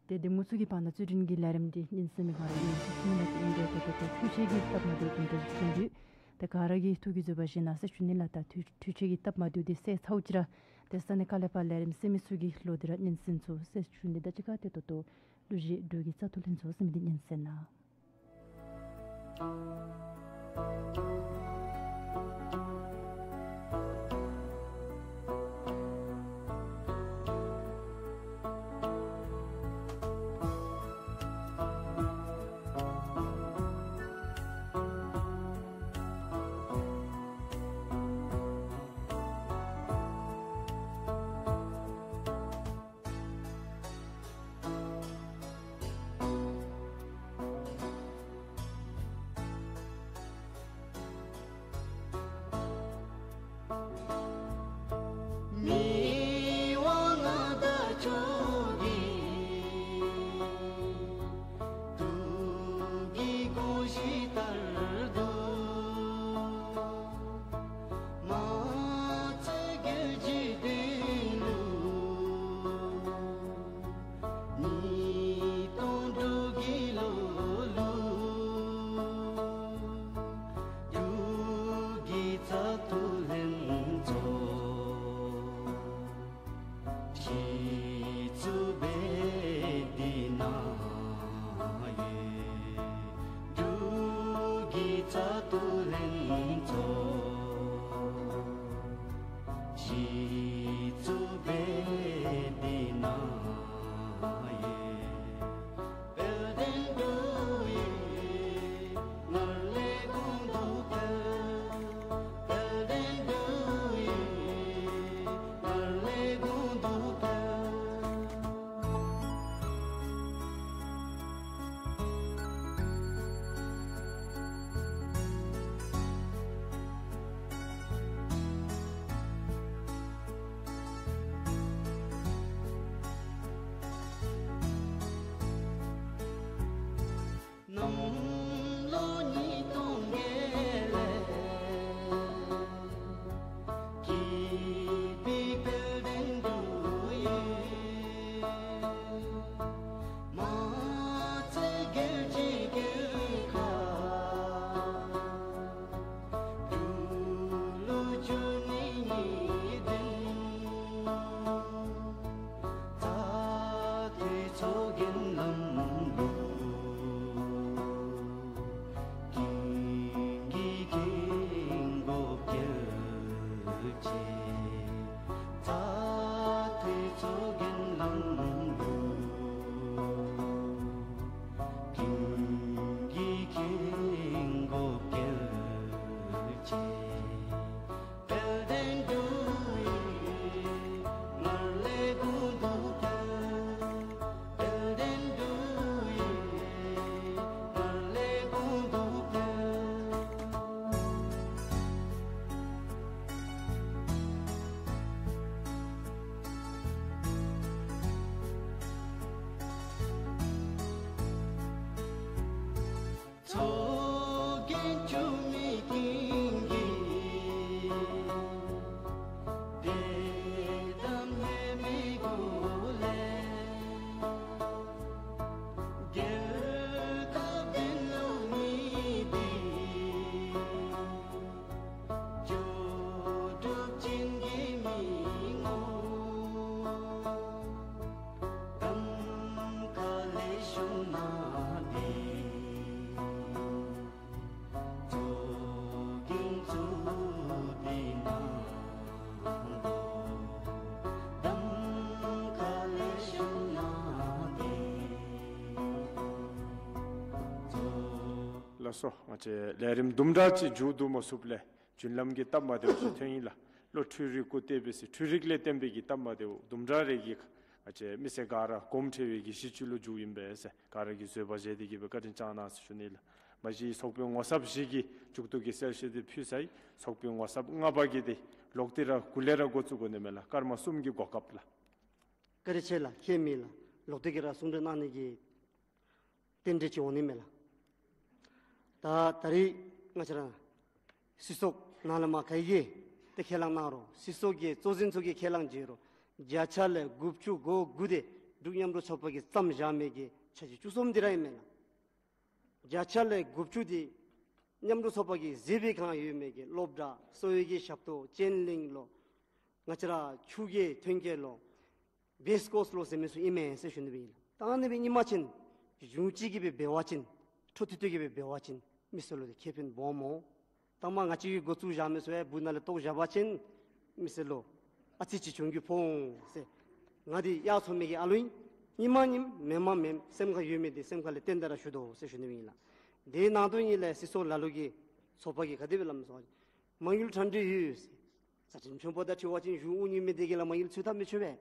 ཏེ་འདེམས་ངོ་ཚུ་གི་བར་ན་རྩོད་འགྲན་གྱི་ལས་རིམ་འདི་སྙན་གསན་མི་ག་ར་ཨིན་ཟེར་ཞུ་ནི་ལགས། ཨིན་རུང་ད་ད་ལྟོ་འཕྲུལ་ཆས་ཀྱི་སྟབས་མ་བདེཝ་དེ་འདྲ་ཞིག་བྱུང་སྟེ་ད་ག་ར་གིས་ཐུགས་ཀྱི་བཟོད་པ་བཞེས་གནང་ཟེར་ཞུ་ནི་ལགས། ད་འཕྲུལ་འཕྲུལ་ཆས་ཀྱི་སྟབས་མ་བདེཝ་དེ་སེལ་ཚརཝ་ཅིག་ར་ཏེ་ས་གནས་ཁ་ལས་ཕར་ལས་རིམ་གསན་མི་ཚུ་གི་བློ་དེ་ར་སྙན་གསན་ཚུགས་ཟེར་ཞུ་ནི་དང་གཅིག་ཁར་ཏེ་ད་ལྟོ་ བློ་གཞས་འབྲུག་གི་བཙག་འཐུ་ལྷན་ཚོགས་ཟེར་མི་འདི་སྙན་གསན་གནང་། མི་དབང་མངའ་བདག་མཆོག་གི་ཐུགས་ཀྱི་དགོངས་གཞི་ལྟར་དུ། མ་ཚད་རྒྱལ་གྱི་དོན་ལུ་ཉིས་སྟོང་དྲུག་གི་ལོ་ལུ་འབྲུག་གི་བཙག་འཐུ་ལྷན་ཚོགས་གཞི་བཙུགས་འབད་དེ་ནང་ཡོད། འབྲུག་གི་བཙག་འཐུ་ལྷན་ཚོགས་གཞི་བཙུགས་འབད་དེ་ནང་ཡོད། དཔལ་ལྡན་འབྲུག་ཡུལ་སྔར་ལས་གོང་དུ་འཕེལ། དཔལ་ལྡན་འབྲུག་ཡུལ་སྔར་ལས་གོང་དུ་འཕེལ། གནམ་ལོ་ཉིས་སྟོང་བརྒྱད་ལས་སྐྱིད་པའི་དཔལ་ལྡན་འབྲུག་ཡུལ། མ་ཚད་རྒྱལ་སྤྱིའི་རྒྱལ་ཁབ་འབྲུག་ལུ་འབྱོར་ནི་གཉིས་ལྡན་བཙག་འཐུའི་ཚོགས་རྒྱན་ལམ་ལུགས། ཀུན་གྱིས་མཁྱེན་དགོཔ་གལ་ཆེ། བཙག་འཐུའི་ཚོགས་རྒྱན་ལམ་ལུགས། ཀུན་གྱིས་མཁྱེན་དགོཔ་གལ་ཆེ། དཔལ་ལྡན་འབྲུག་ཡུལ་སྔར་ལས་གོང་དུ་འཕེལ། དཔལ་ལྡན་འབྲུག་ཡུལ་སྔར་ལས་གོང་དུ་འཕེལ། ཚོགས་རྒྱན་བཅུ་མེད་ཀུན་གྱི་དད་དམ་ལྷད་མེད་སྒོ་ལས། རྒྱལ་ཁབ་བདེན་ལུགས་གཉིས་ལྡན་འབྱོར་གྲུབ་ཅན་གྱི་མི་ངོམ། གདམ་ཁ་ལེགས་ཤོམ་གནང་སྟེ་ཚོགས་རྒྱན་བཙུགས་ཏེ་གནང་དོ། གདམ་ཁ་ལེགས་ཤོམ་གནང་སྟེ། ལགས་སོ། ང་བཅས་ལས་རིམ་དུམ་གྲ་ཅིག་མཇུག་བསྡུ་མ་ཚུགསཔ་ལས་རྒྱུན་ལམ་གྱི་སྟབས་མ་བདེཝ་ཅིག་ཐོན་ཡི་ལགས། ལོ་འཕྲུལ་རིག་སྐུ་བལྟས་པས་ཟེར་འཕྲུལ་རིག་ལས་བརྟེན་པའི་གི་སྟབས་མ་བདེཝ་དུམ་གྲ་རེ་གིས་ང་བཅས་མི་སེར་ག་ར་གོམས་འཕྲོ་བའི་གི་གཞི་བཅུད་ལུ་འགྱུར་ཨིན་པས་ཟེར་ག་ར་གིས་བཟོད་པ་བཞེས་ཏེ་གི་སྦེ་བཀའ་དྲིན་བསྐྱང་གནང་ཟེར་ཞུ་ནི་ལགས། མ་གཞི་ཚོགས་དཔོན་ངོ་ཚབ་བཞི་གིས་མཇུག་བསྡུ་གི་གསལ་བཤད་འདི་ཕུལ་ཚར་ཡི། ཚོགས་དཔོན་ངོ་ཚབ་ལྔ་པ་གིས་འདི་ལོག་སྟེ་ར་གུ་ལས་ར་འགོ་བཙུགས་དགོ་ནི་མས་ལགས། སྐར་མ་གསུམ་གྱི་གོ་སྐབས་ལགས། བཀའ་དྲིན་ཆེ་ལགས། ཁྱད་མེད་ལགས། ལོག་སྟེ་གི་ར་གསུང་གྲོས་གནང་ནི་གི་རྟེན་འབྲེལ་ཅིག་འོང་ནི་མས་ལགས། ད་ད་རིས་ང་བཅས་ར་སྲིད་ཚོགས་ནང་ལས་མར་ག་གིས་ཏེ་ཁས་བླངས་གནང་རུང་སྲིད་ཚོགས་ཀྱི་གཙོ་འཛིན་ཚུ་གིས་ཁས་བླངས་བྱིན་རུང་བརྒྱ་ཆ་ལས་དགུ་བཅུ་གོ་དགུ་དེ་འབྲུག་མཉམ་འབྲེལ་ཚོགས་པ་གིས་བརྩམས་བཞག་མི་གི་ཆ་ཤས་བཅུ་གསུམ་དེ་ར་ཨིན་མས་ལགས། བརྒྱ་ཆ་ལས་དགུ་བཅུ་དེ་མཉམ་འབྲེལ་ཚོགས་པ་གིས་བཟོ་བའི་སྒང་ཡོད་མི་གི་སློབ་གྲྭ་གསོ་བའི་གི་ཞབས་ཏོག་ཅེན་ལིང་ལོ་ང་བཅས་ར་ཆུ་གི་ཐོན་སྐྱེད་ལོ་བེསི་ཀོསི་ལོ་ཟེར་མི་ཚུ་ཨིན་མས་ཟེར་ཞུ་ནི་སྦེ་ཨིན་ལགས། ད་ཨ་ནི་སྦེ་ཉིནམ་ཅིག་གཞུང་གཅིག་གིས་སྦེ་འབད་བ་ཅིན་འཕྲོ་མཐུད་དེ་གིས་སྦེ་འབད་བ་ཅིན་མི་སེར་ལུ་ཏེ་ཁེ་ཕན་སྦོམ་སྨོ། ད་མ་ང་བཅས་ཀྱིས་འགོ་བཙུགས་བཞག་མི་ཚུ་ཡང་སྦུག་ནང་ལས་བཏོག་བཞག་པ་ཅིན་མི་སེར་ལུ་ཨ་ཙི་ཅིག་གྱོང་གུད་ཕོག་འོང་ཟེར། ང་འདི་གཡག་འཚོ་མི་གི་ཨ་ལུ་ཨིན། ཉིནམ་ཉིནམ་མེནམ་མེནམ་སེམས་ཁར་ཡོད་མི་འདི་སེམས་ཁ་ལས་བཏོན་ཏེ་ར་ཞུ་དོ་ཟེར་ཞུ་ནི་ཨིན་ལགས། དེ་ནང་དོན་ཉིད་ལས་སྲིད་ཚོགས་ལ་ལུ་གིས་ཚོགས་པ་གིས་ག་དེ་སྦེ་སླབ་མས་ཟེར་བ་ཅིན་མ་དངུལ་གྲངས་འདི་ཡོད་ཟེར། རྩ་ཁྲིམས་ཆེན་པོ་དང་འཁྲིལ་བ་ཅིན་གཞུང་དབུ་བརྙེས་མི་འདི་གིས་ལགས་མ་དངུལ་ཚུད་ཐབས་མི་ཆོག་པས།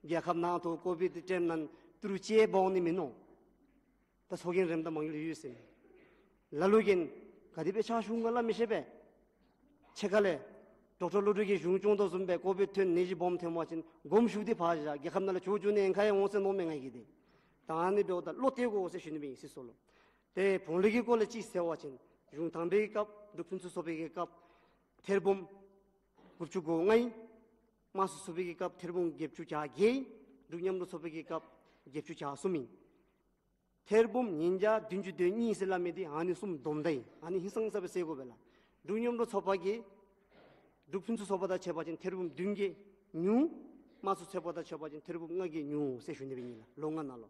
རྒྱལ་ཁབ་ནང་ཐོག་ཀོ་བིཌ་འདི་ཊེམ་ནང་ཏི་རུ་ཅིག་འབག་འོང་ནི་མིན་ནུག། ད་ཚོགས་རྒྱན་རནམ་ད་མ་དངུལ་ཡོད་ཟེར་མས། ལ་ལུ་གིས་ག་དེ་སྦེ་ཕྱག་ཞུ་འོང་ག་སླབ་མི་ཤེས་པས། ཕྱེད་ཀ་ལས་ཌོག་ཊར་བློ་གྲོས་ཀྱིས་གཞུང་སྐྱོང་དོ་བཟུམ་སྦེ་ཀོ་བིཌ་ཐོན་ནད་གཞི་སྦོམ་ཐོན་པ་ཅིན་དགོངསམ་ཞུ་སྟེ་ཕར་བཞག། རྒྱལ་ཁབ་ནང་ལས་བྱོག་བཅུག་ནི་ཨིན་ཁ་ཡང་འོང་ཟེར་མནོཝ་མས་ང་གིས་ཏེ། ད་ཨ་ནི་འབདཝ་ད་བློ་གཏད་དགོ་ཟེར་ཞུ་ནི་ཨིན་སྲིད་ཚོགས་ལུ། ཏེ་བུ་ལུ་གི་སྐོར་ལས་ཅིག་ཟེར་བ་ཅིན་གཞུང་དང་པའི་སྐབས་འབྲུག་ཕུན་སུམ་ཚོགས་པའི་གི་སྐབས་ཐེར་འབུམ་དགུ་བཅུ་གོ་ལྔ་ཨིན། དམངས་གཙོ་ཚོགས་པའི་གི་སྐབས་ཐེར་འབུམ་བརྒྱད་ཅུ་གྱ་བརྒྱད་ཨིན། འབྲུག་མཉམ་རུབ་ཚོགས་པའི་གི་སྐབས་བརྒྱད་ཅུ་གྱ་གསུམ་ཨིན། ཐེར་འབུམ་ཉིས་བརྒྱ་བདུན་ཅུ་དོན་གཉིས་ཟེར་སླབ་མི་འདི་ཨ་ནི་གསུམ་བསྡོམས་ད་ཨིན། ཨ་ནི་ཧིང་སངས་ས་སྦེ་ཟེར་དགོ་པས་ལགས། འབྲུག་མཉམ་རུབ་ཚོགས་པ་གིས་འབྲུག་ཕུན་སུམ་ཚོགས་པ་དང་ཕྱད་པ་ཅིན་ཐེར་འབུམ་བདུན་གྱིས་ཉུང་། དམངས་གཙོ་ཚོགས་པ་དང་ཕྱད་པ་ཅིན་ཐེར་འབུམ་ལྔ་གིས་ཉུང་ཟེར་ཞུ་ནི་སྦེ་ཨིན་ལགས། ལོ་ལྔ་ནང་ལུ།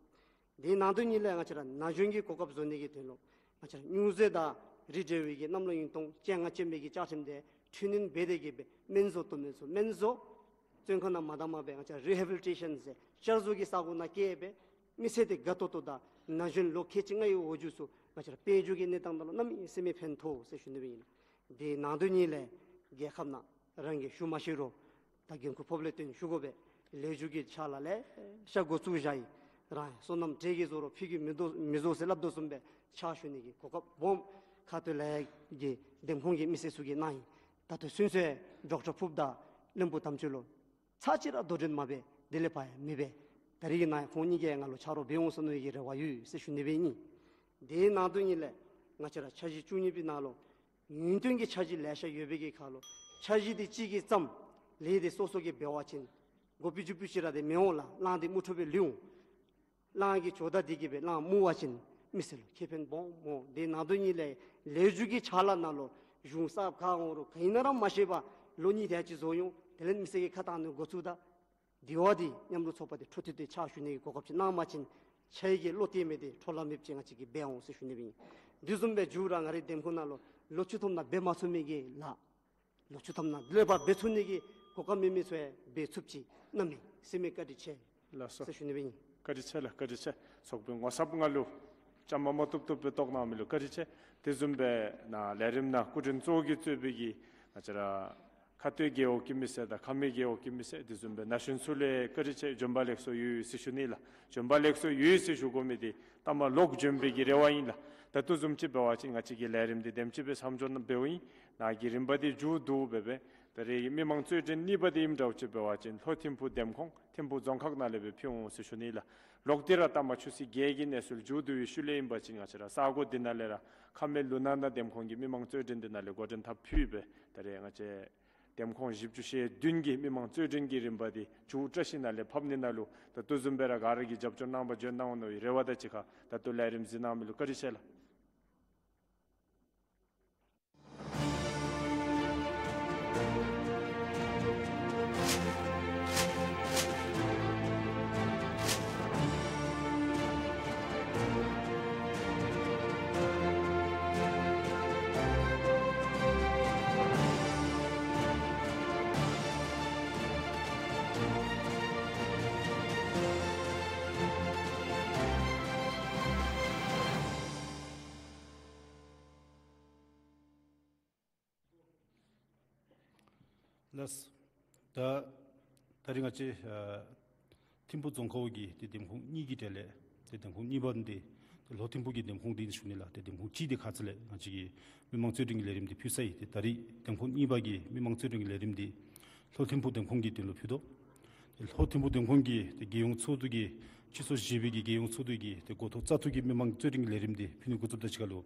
དེ་ནང་དོན་ཉིད་ལས་ང་བཅས་ར་ན་གཞོན་གྱི་གོ་སྐབས་བཟོ་ནི་གི་དོན་ལུ་ང་བཅས་ར་སྨྱོ་རྫས་དང་རིགས་འབྲེལ་བའི་གི་གནམ་ལོ་ཉིས་སྟོང་བཅོ་ལྔ་བཅོ་བརྒྱད་ཀྱི་བཅའ་ཁྲིམས་དེ་འཁྲུན་ལེན་འབད་དེ་གིས་སྦེ་སྨན་བཟོ་བཏུབ་མི་ཚུ་སྨན་བཟོ། བཙོན་ཁང་ནང་མ་བཏང་མ་སྦེ་ང་བཅས་རི་ཧེ་བི་ལི་ཊེ་ཤཱན་ཟེར་བསྐྱར་བཟོ་གི་ས་གོ་ནང་བསྐྱལ་སྦེ་མི་སེར་དེ་དགའ་ཏོག་ཏོ་དང་ན་གཞོན་ལོ་ཁལ་གཅིག་ལྔའི་འོག་འགྱོ་མི་ཚུ་ང་བཅས་ར་དཔལ་འབྱོར་གྱི་གནས་སྟངས་ནང་ལུ་གནམ་མེད་ས་མེད་ཕན་ཐོགས་ཟེར་ཞུ་ནི་སྦེ་ཨིན། དེ་ནང་དོན་ཉིད་ལས་རྒྱལ་ཁབ་ནང་རང་གིས་ཞུ་མ་ཤེས་རུང་ད་འགན་ཁུར་ཕོགཔ་ལས་བརྟེན་ཞུ་དགོ་པས། ལས་འཛུགས་ཀྱི་ཕྱག་ལཱ་ལེ་ཤ་འགོ་བཙུགས་བཞག་ཡི། རང་བསོད་ནམས་གྲལ་གྱིས་བཟོ་རུང་ཕུད་ཀྱིས་མི་བཟོ་མི་བཟོ་ཟེར་སླབ་དོ་བཟུམ་སྦེ་ཕྱག་ཞུ་ནི་གི་གོ་སྐབས་སྦོམ་ཁ་སྟོད་ལས་ཀྱི་འདེམས་ཁོངས་ཀྱི་མི་སེར་ཚུ་གིས་གནང་ཡི། ད་ལྟོ་ཚུན་ཚོད་ཌོག་ཊར་ཕུབ་དང་བློན་པོ་དམ་ཆོས་ལུ་ཚར་གཅིག་ར་དོ་འགྲན་མ་འབད། དེ་ལས་ཕར་ཡང་མི་འབད། ད་རིས་ཀྱི་ནང་ཁོང་གཉིས་ཀྱིས་ང་ལུ་ཆ་རོགས་འབད་འོང་ཟེར་མནོ་བའི་གི་རེ་བ་ཡོད་ཟེར་ཞུ་ནི་སྦེ་ཨིན། དེ་ནང་དོན་ཉིད་ལས་ང་བཅས་ར་འཆར་གཞི་བཅུ་གཉིས་པའི་ནང་ལུ་ཡུན་བརྟན་གྱི་འཆར་གཞི་ལེ་ཤ་ཡོད་པའི་གི་ཁར་ལུ་འཆར་གཞི་དེ་གཅིག་གིས་བརྩམས། ལས་དེ་སོ་སོ་གིས་འབད་བ་ཅིན་འགོ་པའི་རྒྱུ་སྤུས་ཅིག་ར་དེ་མི་འོང་ལགས། གླང་དེ་དམུ་ཁྲོ་སྦེ་ལུས་འོང་། གླང་གི་ཇོ་བདག་དེ་གིས་སྦེ་གླང་དམུ་བ་ཅིན་མི་སེར་ལུ་ཁེ་ཕན་སྦོམ་སྨོ། དེ་ནང་དོན་ཉིད་ལས་ལས་འཛུགས་ཀྱི་ཕྱག་ལཱ་ནང་ལུ་གཞུང་གསརཔ་ག་འོང་རུང་ག་ཨིན་ན་ར་མ་ཤེས་པར་ལོ་གཉིས་དེ་ཅིག་བཟོ་འོང་། དེ་ལས་མི་སེར་གྱིས་ཁ་བཏང་ནི་འགོ་བཙུགས་ད། དེ་བ་དེ་མཉམ་རུབ་ཚོགས་པ་དེ་འཕྲོ་མཐུད་དེ་ཕྱག་ཞུ་ནི་གི་གོ་སྐབས་ཅིག་གནང་པ་ཅིན་ཕྱག་གི་བློ་གཏད་མི་དེ་འཕྲོ་བརླག་མེདཔ་ཅིག་ང་བཅས་ཀྱིས་འབད་འོང་ཟེར་ཞུ་ནི་སྦེ་ཨིན། དེ་བཟུམ་སྦེ་མཇུག་ར་ང་རའི་འདེམས་ཁོངས་ནང་ལུ་ལོ་བཅུ་ཐམ་ནང་འབད་མ་ཚུགས་མི་གི་ལཱ་ལོ་བཅུ་ཐམ་ནང་ལས་ཕར་འབད་ཚུགས་ནི་གི་གོ་སྐབས་མེད་མི་ཚུ་ཡང་འབད་ཚུགསཔ་ཅིག་གནང་མི་ཟེར་མི་བཀའ་དྲིན་ཆེ་ལགས་སོ། ཟེར་ཞུ་ནི་སྦེ་ཨིན། བཀའ་དྲིན་ཆེ་ལགས། བཀའ་དྲིན་ཆེ། ཚོགས་དཔོན་ངོ་ཚབ་ང་ལུ་བཅའ་མར་མ་བཏུབ་བཏུབ་སྦེ་གཏོགས་གནང་མི་ལུ་བཀའ་དྲིན་ཆེ། དེ་བཟུམ་སྦེ་ནཱ་ལས་རིམ་ནང་སྐུ་མགྲོན་གཙོ་བོ་གིས་གཙོས་པའི་གི་ང་བཅས་ར་ཁ་སྟོད་རྒེད་འོག་གི་མི་སེར་དང་ཁ་སྨད་རྒེད་འོག་གི་མི་སེར་དེ་བཟུམ་སྦེ་ན་གཞོན་ཚུ་ལུ་བཀའ་དྲིན་ཆེ། བྱོན་པ་ལེགས་སོ་ཡོད་ཟེར་ཞུ་ནི་ལགས། བྱོན་པ་ལེགས་སོ་ཡོད་ཟེར་ཞུ་དགོ་མི་དེ་ལྟ་མ་ལོག་བྱོན་པའི་གི་རེ་བ་ཨིན་ལགས། ད་ལྟོ་བཟུམ་ཅིག་འབད་བ་ཅིན་ང་བཅས་ཀྱི་ལས་རིམ་དེ་དེམ་ཅིག་སྦེ་མཚམས་འཇོག་གནང་འབདཝ་ཨིན། ནཱ་གི་རིམ་པ་དེ་མཇུག་བསྡུ་འབད་སྦེ་ད་རིས་མི་མང་རྩོད་འགྲན་གཉིས་པ་དེ་ཨིནམ་འདྲཝ་ཅིག་འབད་བ་ཅིན་ལྷོ་ཐིམ་ཕུག་འདེམས་ཁོངས་ཐིམ་ཕུག་རྫོང་ཁག་ནང་ལས་སྦེ་ཕུལ་འོང་ཟེར་ཞུ་ནི་ལགས། ལོག་སྟེ་ར་ལྟ་མ་ཆུ་ཚོད་བརྒྱད་ཀྱི་གནས་ཚུལ་མཇུག་བསྡུ་བའི་ཤུལ་ལས་ཨིན་པ་ཅིན་ང་བཅས་ར་ས་གོ་འདི་ནང་ལས་ར་ཁ་སྨད་ལུང་ནག་ན་འདེམས་ཁོངས་ཀྱི་མི་མང་རྩོད་འགྲན་འདི་ནང་ལས་འགོ་འདྲེན་འཐབ་ཕུལ་སྦེ་ད་རིས་ང་བཅས་འདེམས་ཁོངས་བཞི་བཅུ་ཞེ་བདུན་གྱི་མི་མང་རྩོད་འགྲན་གྱི་རིམ་པ་འདི་མཇུག་བཀྲ་ཤིས་ནང་ལས་ཕབ་ནི་ནང་ལུ་ད་ལྟོ་བཟུམ་སྦེ་ར་ག་ར་གིས་རྒྱབ་སྐྱོར་གནང་བ་འབྱོན་གནང་འོང་མནོ་བའི་རེ་བ་དང་གཅིག་ཁར་ད་ལྟོ་ལས་རིམ་གཟིགས་གནང་མི་ལུ་བཀའ་དྲིན་ཆེ་ལགས། ལགས། ད་ད་རིས་ང་བཅས་ཨ་ཐིམ་ཕུག་རྫོང་ཁག་འོག་གི་ཏེ་འདེམས་ཁོངས་གཉིས་ཀྱི་གྲས་ལས་ཏེ་འདེམས་ཁོངས་གཉིས་པ་འདི་ཏེ་ལྷོ་ཐིམ་ཕུག་གི་འདེམས་ཁོངས་འདི་ཨིན་ཞུ་ནི་ལགས། ཏེ་འདེམས་ཁོངས་གཅིག་འདི་ཁ་ཙ་ལས་ང་བཅས་ཀྱིས་མི་མང་རྩོད་འགྲན་གྱི་ལས་རིམ་འདི་ཕུལ་ཚར་ཡི། ཏེ་ད་རིས་འདེམས་ཁོངས་གཉིས་པ་གི་མི་མང་རྩོད་འགྲན་གྱི་ལས་རིམ་འདི་ལྷོ་ཐིམ་ཕུག་འདེམས་ཁོངས་ཀྱི་དོན་ལུ་ཕུལ་དོ། ཏེ་ལྷོ་ཐིམ་ཕུག་འདེམས་ཁོངས་ཀྱི་ཏེ་རྒྱལ་ཡོངས་ཚོགས་འདུ་གི་སྤྱི་ཚོགས་བཞི་པའི་གི་རྒྱལ་ཡོངས་ཚོགས་འདུ་གི་ཏེ་འགོ་ཐོག་བཙག་འཐུ་གི་མི་མང་རྩོད་འགྲན་གྱི་ལས་རིམ་འདི་ཕུལ་ནི་འགོ་བཙུགསཔ་དང་གཅིག་ཁར་ལུ་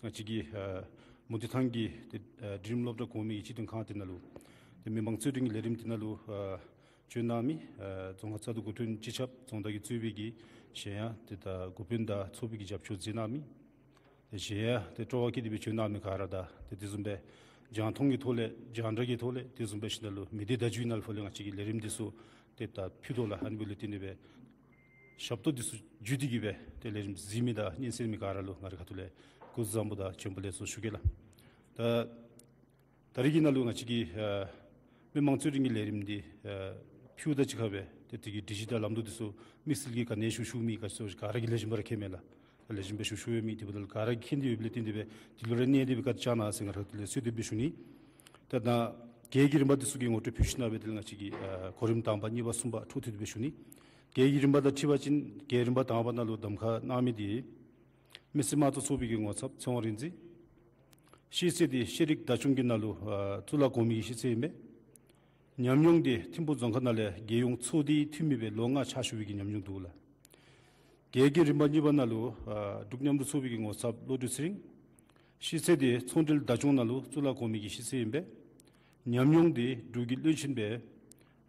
ང་བཅས་ཀྱི་ཨ་མུ་ཏིག་ཐང་གི་ཏེ་ཨ་འབྲི་རིམ་སློབ་གྲྭ་གོང་མའི་སྤྱི་དོན་ཁང་འདི་ནང་ལུ་ཏེ་མི་མང་རྩོད་འགྲན་གྱི་ལས་རིམ་འདི་ནང་ལུ་ཨ་བྱོན་གནང་མི་ཨ་རྫོང་ཁག་བཙག་འཐུ་འགོ་ཁྲིདཔ་སྤྱི་ཁྱབ་རྫོང་བདག་གིས་གཙོས་པའི་གི་གཞན་ཡང་ཏེ་ད་འགོ་དཔོན་དང་ཚོགས་པའི་གི་རྒྱབ་སྐྱོར་མཛད་གནང་མི་ཏེ་གཞན་ཡང་ཏེ་སྤྲོ་བ་བསྐྱེད་དེ་སྦེ་བྱོན་གནང་མི་ག་ར་དང་ཏེ་དེ་བཟུམ་སྦེ་རྒྱང་མཐོང་གི་ཐོག་ལས་རྒྱང་བསྒྲགས་ཀྱི་ཐོག་ལས་དེ་བཟུམ་སྦེ་ཞིནམ་ལས་མི་སྡེ་བརྡ་བརྒྱུད་ནང་ལུ་ཕར་ལས་ང་བཅས་ཀྱིས་ལས་རིམ་འདི་ཚུ་ཏེ་ད་ཕུལ་དོ་ལགས། ཨ་ནི་འབདཝ་ལས་བརྟེན་ཏེ་སྦེ་ ཞབས་ཏོག་འདི་ཚུ་བརྒྱུད་དེ་གིས་སྦེ་ཏེ་ལས་རིམ་གཟིགས་མི་དང་སྙན་གསན་མི་ག་ར་ལུ་ང་རའི་ཁ་ཐུག་ལས་སྐུ་གཟུགས་བཟང་པོ་དང་བྱོན་པ་ལེགས་སོ་ཞུ་གེ་ལགས། ད་ད་རིས་ཀྱི་ནང་ལུ་ང་བཅས་ཀྱི་ཨ་མི་མང་རྩོད་འགྲན་གྱི་ལས་རིམ་འདི་ཨ་ཕུལཝ་དང་གཅིག་ཁར་སྦེ་ཏེ་དེ་གི་སྒྲིག་གཞི་དང་ལམ་ལུགས་འདི་ཚུ་དམིགས་བསལ་གྱི་ག་ནི་ཞུ་ཞུཝ་མེད། ག་ཚོད་ག་ར་གིས་ལེགས་ཤོམ་སྦེ་ར་མཁྱེན་མས་ལགས། ད་ལེགས་ཤོམ་སྦེ་ཞུ་ཞུཝ་ཡོད་མི་དེ་འབདཝ་ད་ག་ར་གིས་མཁྱེན་ཏེ་ཡོདཔ་ལས་བརྟེན་ཏེ་སྦེ་དེ་ལུ་ར་གནས་ཏེ་སྦེ་བཀའ་དྲིན་བསྐྱང་གནང་ཟེར་ང་རའི་ཁ་ཐུག་ལས་གསོལ་འདེབས་སྦེ་ཞུ་ནི། ད་ད་གྱལ་གྱི་རིམ་པ་འདི་ཚུ་གི་ངོ་སྤྲོད་ཕུལ་ཞིནམ་ལས་དེ་ལས་ང་བཅས་ཀྱི་ཨ་གོ་རིམ་དང་པ་གཉིས་པ་གསུམ་པ་འཕྲོ་མཐུད་དེ་སྦེ་ཞུ་ནི། གྱལ་གྱི་རིམ་པ་དང་འཁྲིལ་བ་ཅིན་གྱལ་རིམ་པ་དང་པ་ནང་ལུ་གདམ་ཁ་གནང་མི་འདི་མི་སེར་དམངས་གཙོ་ཚོགས་པའི་གི་ངོ་ཚབ་ཚེ་དབང་རིག་འཛིན། ཤེས་ཚད་འདི་ཤེས་རིག་བདག་སྐྱོང་གི་ནང་ལུ་ཨ་གཙུག་ལག་གོང་མའི་གི་ཤེས་ཚད་ཨིན་པས། ཉམས་མྱོང་འདི་ཐིམ་ཕུག་རྫོང་ཁག་ནང་ལས་རྒྱལ་ཡོངས་ཚོགས་སྡེའི་འཐུས་མི་སྦེ་ལོ་ལྔ་ཕྱག་ཞུ་བའི་གི་ཉམས་མྱོང་འདུག་ལགས། གྱལ་གྱི་རིམ་པ་གཉིས་པ་ནང་ལུ་ཨ་འབྲུག་མཉམ་འབྲེལ་ཚོགས་པའི་གི་ངོ་ཚབ་བློ་གྲོས་ཚེ་རིང་། ཤེས་ཚད་འདི་ཚོང་འབྲེལ་བདག་སྐྱོང་ནང་ལུ་གཙུག་ལག་གོང་མའི་གི་ཤེས་ཚད་ཨིན་པས། ཉམས་མྱོང་འདི་འབྲུག་གི་བློན་ཆེན་སྦེ་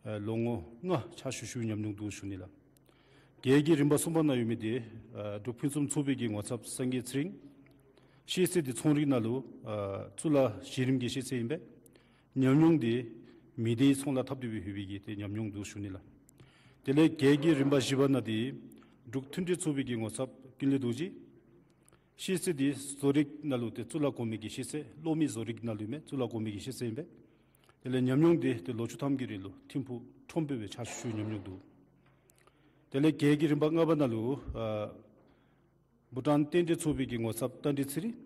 ཨ་ལོ་ངོ་ལྔ་ཕྱག་ཞུ་ཞུ་བའི་ཉམས་མྱོང་འདུག་ཞུ་ནི་ལགས། གྱལ་གྱི་རིམ་པ་གསུམ་པ་ནང་ཡོད་མི་འདི་ཨ་འབྲུག་ཕུན་སུམ་ཚོགས་པའི་གི་ངོ་ཚབ་སངས་རྒྱས་ཚེ་རིང་། ཤེས་ཚད་འདི་ཚོང་རིག་ནང་ལུ་ཨ་གཙུག་ལག་གཞི་རིམ་གྱི་ཤེས་ཚད་ཨིན་པས། ཉམས་མྱོང་འདི་མི་སྡེའི་ཚོང་ལཱ་འཐབ་སྟེ་སྦེ་ཡོད་པའི་གི་ཏེ་ཉམས་མྱོང་འདུག་ཞུ་ནི་ལགས། དེ་ལས་གྱལ་གྱི་རིམ་པ་བཞི་པ་ནང་འདི་འབྲུག་མཐུན་འབྲེལ་ཚོགས་པའི་གི་ངོ་ཚབ་ཀུན་ལེགས་རྡོ་རྗེ། ཤེས་ཚད་འདི་བཟོ་རིག་ནང་ལུ་ཏེ་གཙུག་ལག་གོང་མའི་གི་ཤེས་ཚད། གློག་མེ་བཟོ་རིག་ནང་ལུ་མས། གཙུག་ལག་གོང་མའི་གི་ཤེས་ཚད་ཨིན་པས། དེ་ལས་ཉམས་མྱོང་འདི་ཏེ་ལོ་བཅུ་ཐམ་གྱི་རིང་ལུ་ཐིམ་ཕུག་ཁྲོམ་དཔོན་སྦེ་ཕྱག་ཞུ་ཞུ་བའི་ཉམས་མྱོང་འདུག། དེ་ལས་གྱལ་གྱི་རིམ་པ་ལྔ་པ་ནང་ལུ་ཨ་བྷུ་ཊཱན་རྟེན་འབྲེལ་ཚོགས་པའི་གི་ངོ་ཚབ་རྟ་མགྲིན་ཚེ་རིང་།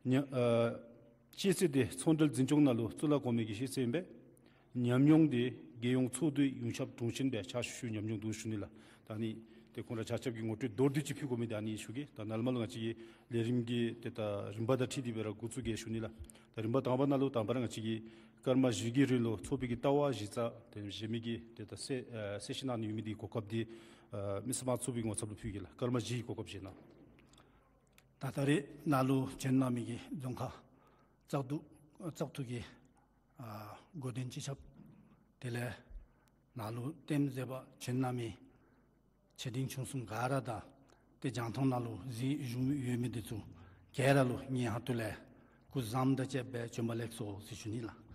ཉ་ཨ་ཤེས་ཚད་འདི་ཚོང་འབྲེལ་འཛིན་སྐྱོང་ནང་ལུ་གཙུག་ལག་གོང་མའི་གི་ཤེས་ཚད་ཨིན་པས། ཉམས་མྱོང་འདི་རྒྱལ་ཡོངས་ཚོགས་འདུའི་ཡོངས་ཁྱབ་དྲུང་ཆེན་སྦེ་ཕྱག་ཞུ་ཞུ་བའི་ཉམས་མྱོང་འདུག་ཞུ་ནི་ལགས། ད་ནི་ཏེ་ཁོང་ར་ཆ་ཁྱབ་ཀྱི་ངོ་སྤྲོད་མདོར་བསྡུས་ཅིག་ཕུལ་དགོ་མི་འདི་ཨ་ནི་ཞུ་གེ། ད་ནཱ་ལས་མར་ལུ་ང་བཅས་ཀྱི་ལས་རིམ་གྱི་ཏེ་ད་རིམ་པ་དང་འཁྲིལ་ཏེ་སྦེ་ར་འགོ་བཙུགས་གེ་ཞུ་ནི་ལགས། ད་རིམ་པ་དང་པ་ནང་ལུ་དང་པ་ར་ང་བཅས་ཀྱི་སྐར་མ་བཞི་གི་རིང་ལུ་ཚོགས་པའི་གི་ལྟ་བ་གཞི་རྩ་དེ་བཞེས་མི་གི་ཏེ་ད་གསལ་ཨ་གསལ་བཤད་གནང་ནི་ཡོད་མི་འདི་གོ་སྐབས་འདི་ཨ་མི་སེར་དམངས་གཙོ་ཚོགས་པའི་ངོ་ཚབ་ལུ་ཕུལ་གེ་ལགས། སྐར་མ་བཞི་གི་གོ་སྐབས་བཞེས་གནང་། ད་ད་རེས་ནཱ་ལུ་བྱོན་གནང་མི་གི་རྫོང་ཁག་བཙག་འཐུ་བཙག་འཐུ་གི་ཨ་འགོ་འདྲེན་སྤྱི་ཁྱབ། དེ་ལས་ནཱ་ལུ་གཏམ་བཟེད་པར་བྱོན་གནང་མི་ཆེ་འབྲིང་ཆུང་གསུམ་ག་ར་དང་ཏེ་རྒྱང་མཐོང་ནང་ལུ་གཟིགས་བཞུགས་ཡོད་མི་འདི་ཚུ་ག་ར་ལུ་ངེའི་ཁ་ཐུག་ལས་སྐུ་གཟུགས་བཟང་དང་བཅས་པའི་བྱོན་པ་ལེགས་སོ་ཟེར་ཞུ་ནི་ལགས།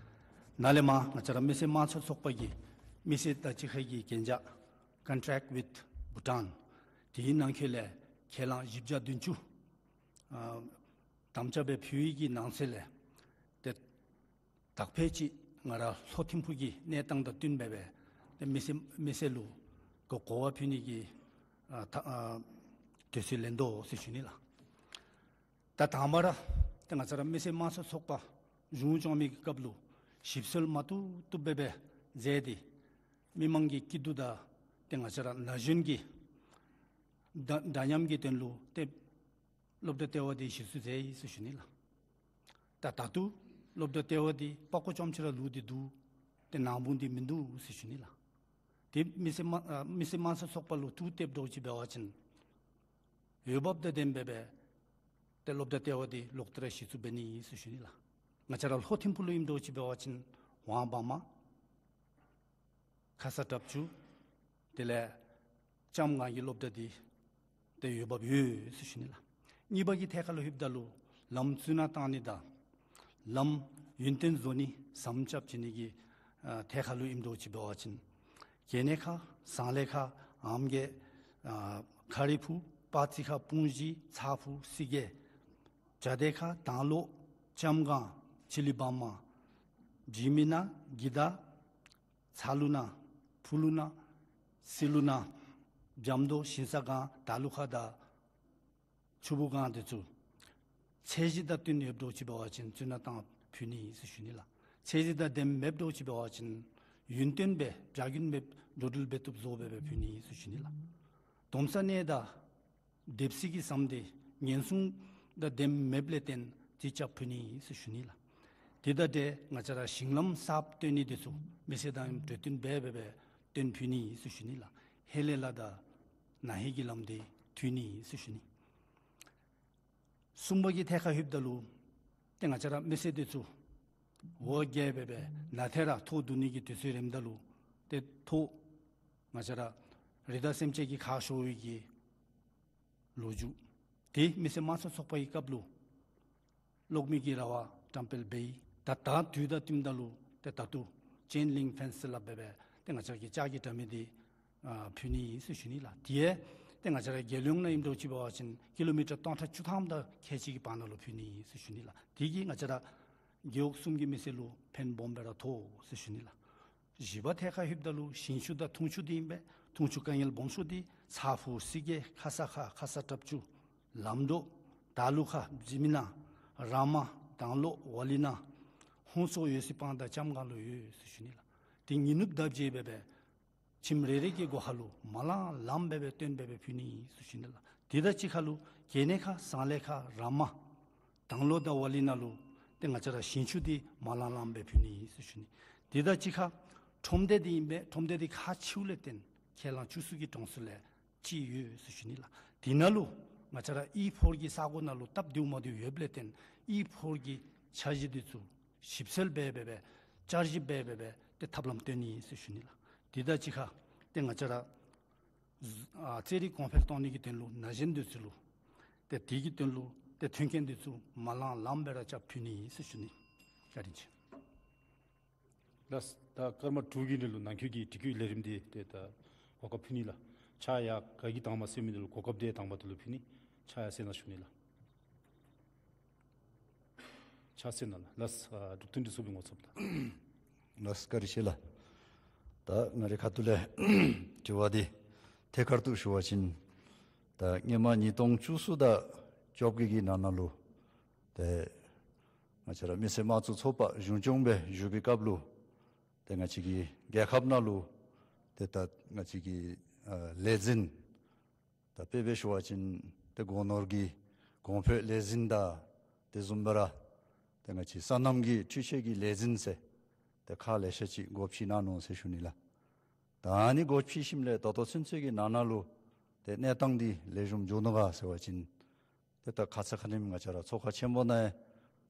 ནཱ་ལས་མར་ང་བཅས་ར་མི་སེར་དམངས་གཙོ་ཚོགས་པ་གི་མི་སེར་དང་གཅིག་ཁར་གྱི་གན་རྒྱ་Contract with Bhutan དེའི་ནང་འཁོད་ལས་ཁས་བླངས་བཞི་བརྒྱ་བདུན་ཅུ་ཨ་དམ་བཅའ་སྦེ་ཕུལ་བའི་གི་ནང་གསེས་ལས་ཏེ་དག་ཕེབས་ཅིག་ང་ར་ལྷོ་ཐིམ་ཕུག་གི་གནས་སྟངས་དང་བསྟུན་སྦེ་སྦེ་ཏེ་མི་སེར་མི་སེར་ལུ་གོ་གོ་བ་ཕུལ་ནི་གི་ཨ་ཐ་ཨ་དུས་ཚོད་ལེན་དོ་ཟེར་ཞུ་ནི་ལགས། ད་དང་པ་ར་ཏེ་ང་བཅས་ར་མི་སེར་དམངས་གཙོ་ཚོགས་པ་གཞུང་སྐྱོང་མི་གི་སྐབས་ལུ་ཞིབ་འཚོལ་མ་བཏུབ་བཏུབ་སྦེ་སྦེ་མཛད་དེ་མི་མང་གི་སྐྱིད་སྡུག་དང་ཏེ་ང་བཅས་ར་ན་གཞོན་གྱི་འདྲ་འདྲ་མཉམ་གྱི་དོན་ལུ་ཏེ་སློབ་གྲྭ་ལྟེ་བ་འདི་གཞི་བཙུགས་མཛད་ཡི་ཟེར་ཞུ་ནི་ལགས། ད་ད་ལྟོ་སློབ་གྲྭ་ལྟེ་བ་འདི་པགས་ཀོ་ཙམ་ཅིག་ར་ལུས་ཏེ་འདུག། ཏེ་ནང་དཔུང་འདི་མིན་འདུག་ཟེར་ཞུ་ནི་ལགས། ཏེ་མི་སེར་དམངས་ཨ་མི་སེར་དམངས་གཙོ་ཚོགས་པ་ལུ་ཐུགས་གཏད་འདྲཝ་ཅིག་འབད་བ་ཅིན་འོས་འབབ་དང་ལྡནམ་སྦེ་སྦེ་ཏེ་སློབ་གྲྭ་ལྟེ་བ་འདི་ལོག་སྟེ་ར་གཞི་བཙུགས་འབད་ནི་ཟེར་ཞུ་ནི་ལགས། ང་བཅས་ར་ལྷོ་ཐིམ་ཕུག་ལུ་ཨིནམ་འདྲཝ་ཅིག་འབད་བ་ཅིན་ཝང་བར་མ་ཁ་ས་དྲག་ཆུ་དེ་ལས་ལྕམ་སྒང་གི་སློབ་གྲྭ་འདི་ཏེ་འོས་འབབ་ཡོད་ཟེར་ཞུ་ནི་ལགས། གཉིས་པ་གི་ཐད་ཁར་ལུ་ལྷོདཔ་ད་ལུ་ལམ་ཚུ་ནང་བཏང་ནི་དང་ལམ་ཡུན་བརྟན་བཟོ་ནི་ཟམ་རྐྱབ་བྱིན་ནི་གི་ཨ་ཐད་ཁར་ལུ་ཨིནམ་འདྲཝ་ཅིག་འབད་བ་ཅིན་གྱེན་ནེ་ཁ་ཟངས་ལེ་ཁ་ཨམ་གེ་ཨ་ཁ་རི་ཕུག་པ་ཙི་ཁ་སྤུངས་གཞི་ཚ་ཕུག་སི་གེ་བྱ་དེ་ཁ་དང་ལོ་ལྕམ་སྒང་ཆི་ལི་བར་མ་འཇིགས་མེད་ན་གི་ད་ཚ་ལུ་ན་ཕུ་ལུ་ན་སི་ལུ་ན་བྱམས་མདོ་ཞིང་ས་སྒང་ད་ལུ་ཁ་དང་ཆུ་བུ་སྒང་འདི་ཚུ་ཚད་གཞི་དང་བསྟུན་ཡོདཔ་འདྲཝ་ཅིག་འབད་བ་ཅིན་ཚུ་ནང་བཏང་ཕུལ་ནི་ཟེར་ཞུ་ནི་ལགས། ཚད་གཞི་དང་ལྡནམ་མེདཔ་འདྲཝ་ཅིག་འབད་བ་ཅིན་ཡུན་བརྟན་སྦེ་བྱ་རྒྱུན་མེདཔ་འགྲོ་འགྲུལ་འབད་བཏུབ་བཟོ་སྦེ་སྦེ་ཕུལ་ནི་ཟེར་ཞུ་ནི་ལགས། དོམ་ས་གནས་དང་སྡེབ་སྲིད་ཀྱི་ཟམ་འདི་ཉེན་སྲུང་དང་ལྡནམ་མེདཔ་ལས་བརྟེན་ཏེ་རྐྱབ་ཕུལ་ནི་ཟེར་ཞུ་ནི་ལགས། དེ་དང་འབྲེལ་ང་བཅས་ར་ཞིང་ལམ་གསརཔ་བཏོན་ནི་འདི་ཚུ་མི་སེར་དང་གྲོས་བསྟུན་འབད་སྦེ་སྦེ་བཏོན་ཕུལ་ནི་ཟེར་ཞུ་ནི་ལགས། ཧེ་ལས་ལཱ་དང་ན་ཧིང་གི་ལམ་འདི་མཐུད་ནི་ཟེར་ཞུ་ནི། གསུམ་པ་གི་ཐད་ཁར་ལྷོདཔ་ད་ལུ་ཏེ་ང་བཅས་ར་མི་སེར་འདི་ཚུ་འོ་བརྒྱལ་སྦེ་སྦེ་ནཱ་ཐད་ར་ཐོག་བསྡུ་ནི་གི་དུས་ཚོད་རནམ་ད་ལུ་ཏེ་ཐོག་ང་བཅས་ར་རི་དྭགས་སེམས་ཅན་གྱིས་ཁ་ཤོར་བའི་གི་ལོ་རྒྱུས་འདི་མི་སེར་དམངས་གཙོ་ཚོགས་པ་གི་སྐབས་ལུ་གློག་མེ་གི་ར་བ་བཀྲམ་སྤེལ་འབད་ཡི། ད་ད་དུས་དང་བསྟུནམ་ད་ལུ་ཏེ་ད་ལྟོ་ཅེན་ལིང་ཕེནསི་སླབ་སྦེ་སྦེ་ཏེ་ང་བཅས་ཀྱི་ལྕགས་ཀྱི་དྲ་མིག་འདི་ ཨ་ཕུལ་ནི་ཨིན་ཟེར་ཞུ་ནི་ལགས། དེ་ཡང་ཏེ་ང་བཅས་ར་རྒྱལ་ཡོངས་ནང་ཨིནམ་འདྲཝ་ཅིག་འབད་བ་ཅིན་ཀི་ལོ་མི་ཊར་སྟོང་ཕྲག་བཅུ་ཐམ་དང་ཁལ་གཅིག་གི་བར་ན་ལུ་ཕུལ་ནི་ཨིན་ཟེར་ཞུ་ནི་ལགས། དེ་གིས་ང་བཅས་ར་རྒེད་འོག་གསུམ་གྱི་མི་སེར་ལུ་ཕན་སྦོམ་སྦེ་ར་ཐོགས་ཟེར་ཞུ་ནི་ལགས། བཞི་པ་ཐད་ཁར་ལྷོདཔ་ད་ལུ་ཞིང་ཆུ་དང་འཐུང་ཆུ་འདི་ཨིན་པས། འཐུང་ཆུ་དཀའ་ངལ་སྦོམ་ཤོས་འདི་ཚ་ཕོགས་སི་གེ་ཁ་ས་ཁ་ཁ་ས་ཏབ་ཅུ་ལམ་འགྲོ་དར་ལུ་ཁ་འཛི་མི་ནང་ར་མ་དང་ལོ་ཝ་ལི་ནང་ཧོང་སོ་ཡོད་སི་སྤང་དང་ལྕམ་སྒང་ལུ་ཡོད་ཟེར་ཞུ་ནི་ལགས། དེ་ཉི་ནུབ་ལྡབ་བརྒྱད་སྦེ་སྦེ་ཁྱིམ་རེ་རེ་གི་སྒོ་ཁར་ལུ་མ་ལང་ལངམ་སྦེ་སྦེ་བཏོན་སྦེ་སྦེ་ཕུལ་ནི་ཨིན་ཟེར་ཞུ་ནི་ལགས། དེ་དང་གཅིག་ཁར་ལུ་གྱེས་ནད་ཁ་ཟངས་ལས་ཁ་ར་མ་དང་ལོ་དང་ཝ་ལི་ནང་ལུ་ཏེ་ང་བཅས་ར་ཞིང་ཆུ་འདི་མ་ལང་ལངམ་སྦེ་ཕུལ་ནི་ཨིན་ཟེར་ཞུ་ནི། དེ་དང་གཅིག་ཁར་ཁྲོམ་སྡེ་འདི་ཨིན་པས། ཁྲོམ་སྡེ་འདི་ཁག་ཆེཝ་ལས་བརྟེན་ཁས་བླངས་བཅུ་གསུམ་གྱི་གྲངས་སུ་ལས་ཅིག་ཡོད་ཟེར་ཞུ་ནི་ལགས། དེ་ནང་ལུ་ང་བཅས་ར་ཨི་ཕོར་གྱི་ས་གོ་ནང་ལུ་སྟབས་བདེཝ་མ་བདེཝ་ཡོདཔ་ལས་བརྟེན་ཨི་ཕོར་གྱི་འཆར་གཞི་འདི་ཚུ་ཞིབ་འཚོལ་འབད་འབད་སྦེ་བསྐྱར་ཞིབ་འབད་འབད་སྦེ་ཏེ་ཐབས་ལམ་སྟོན་ནི་ཨིན་ཟེར་ཞུ་ནི་ལགས། དེ་དང་གཅིག་ཁར་ཏེ་ང་བཅས་ར་ཨ་རྩེད་རིགས་གོང་འཕེལ་གཏོང་ནི་གི་དོན་ལུ་ན་གཞོན་འདི་ཚུ་ལུ་ཏེ་དེ་གི་དོན་ལུ་ཏེ་མཐུན་རྐྱེན་འདི་ཚུ་མ་ལང་ལངམ་སྦེ་ར་རྐྱབ་ཕུལ་ནི་ཨིན་ཟེར་ཞུ་ནི། བཀའ་དྲིན་ཆེ། ལགས། ད་སྐར་མ་དྲུག་གི་ནང་ལུ་ནང་འཁོད་ཀྱི་དྲི་བཀོད་ལས་རིམ་འདི་ཏེ་ད་གོ་སྐབས་ཕུལ་ནི་ལགས། ཕྱག་ཡར་ག་གིས་བཏང་མ་ཟེར་མི་འདི་ལུ་གོ་སྐབས་འདི་དང་པ་འདི་ལུ་ཕུལ་ནི། ཕྱག་ཡར་གསལ་གནང་ཞུ་ནི་ལགས། ཕྱག་གསལ་གནང་ལགས། ལགས། ཨ་འབྲུག་སྟོད་འདི་ཚུ་གི་ངོ་ཚབ་ད། ལགས་བཀའ་དྲིན་ཆེ་ལགས། ད་ང་རའི་ཁ་ཐུག་ལས་དྲི་བ་འདི་ཐད་ཀར་དུ་ཞུ་བ་ཅིན་ད་སྔོན་མ་ཉིས་སྟོང་བཅུ་གསུམ་དང་བཅོ་བརྒྱད་ཀྱི་ནང་ན་ལུ་ཏེ་ང་བཅས་ར་མི་སེར་དམངས་གཙོ་ཚོགས་པ་གཞུང་སྐྱོང་སྦེ་བཞུགས་པའི་སྐབས་ལུ་ཏེ་ང་བཅས་ཀྱི་རྒྱལ་ཁབ་ནང་ལུ་ཏེ་ད་ང་བཅས་ཀྱི་ཨ་ལས་འཛིན་ད་དཔེ་སྦེ་ཞུ་བ་ཅིན་ཏེ་སྒོ་ནོར་གྱི་གོང་འཕེལ་ལས་འཛིན་དང་དེ་བཟུམ་སྦེ་ར་ཏེ་ང་བཅས་སོ་ནམ་གྱི་འཕྲུལ་ཆས་ཀྱི་ལས་འཛིན་ཟེར་ཏེ་ཁག་ལེ་ཤ་ཅིག་སྒོ་ཕྱེ་གནང་ནུག་ཟེར་ཞུ་ནི་ལགས། ད་ཨ་ནི་སྒོ་ཕྱེ་ཞིནམ་ལས་ད་ལྟོ་ཚུན་ཚོད་ཀྱི་ནང་ན་ལུ་ཏེ་གནས་སྟངས་འདི་ལེགས་ཤོམ་འགྱོ་ནུག་ག་ཟེར་བ་ཅིན་ཏེ་ད་ཁ་ཙ་ཁ་ཉིནམ་ང་བཅས་ར་ཚོགས་ཁང་ཆེན་པོ་ནང་ཡང་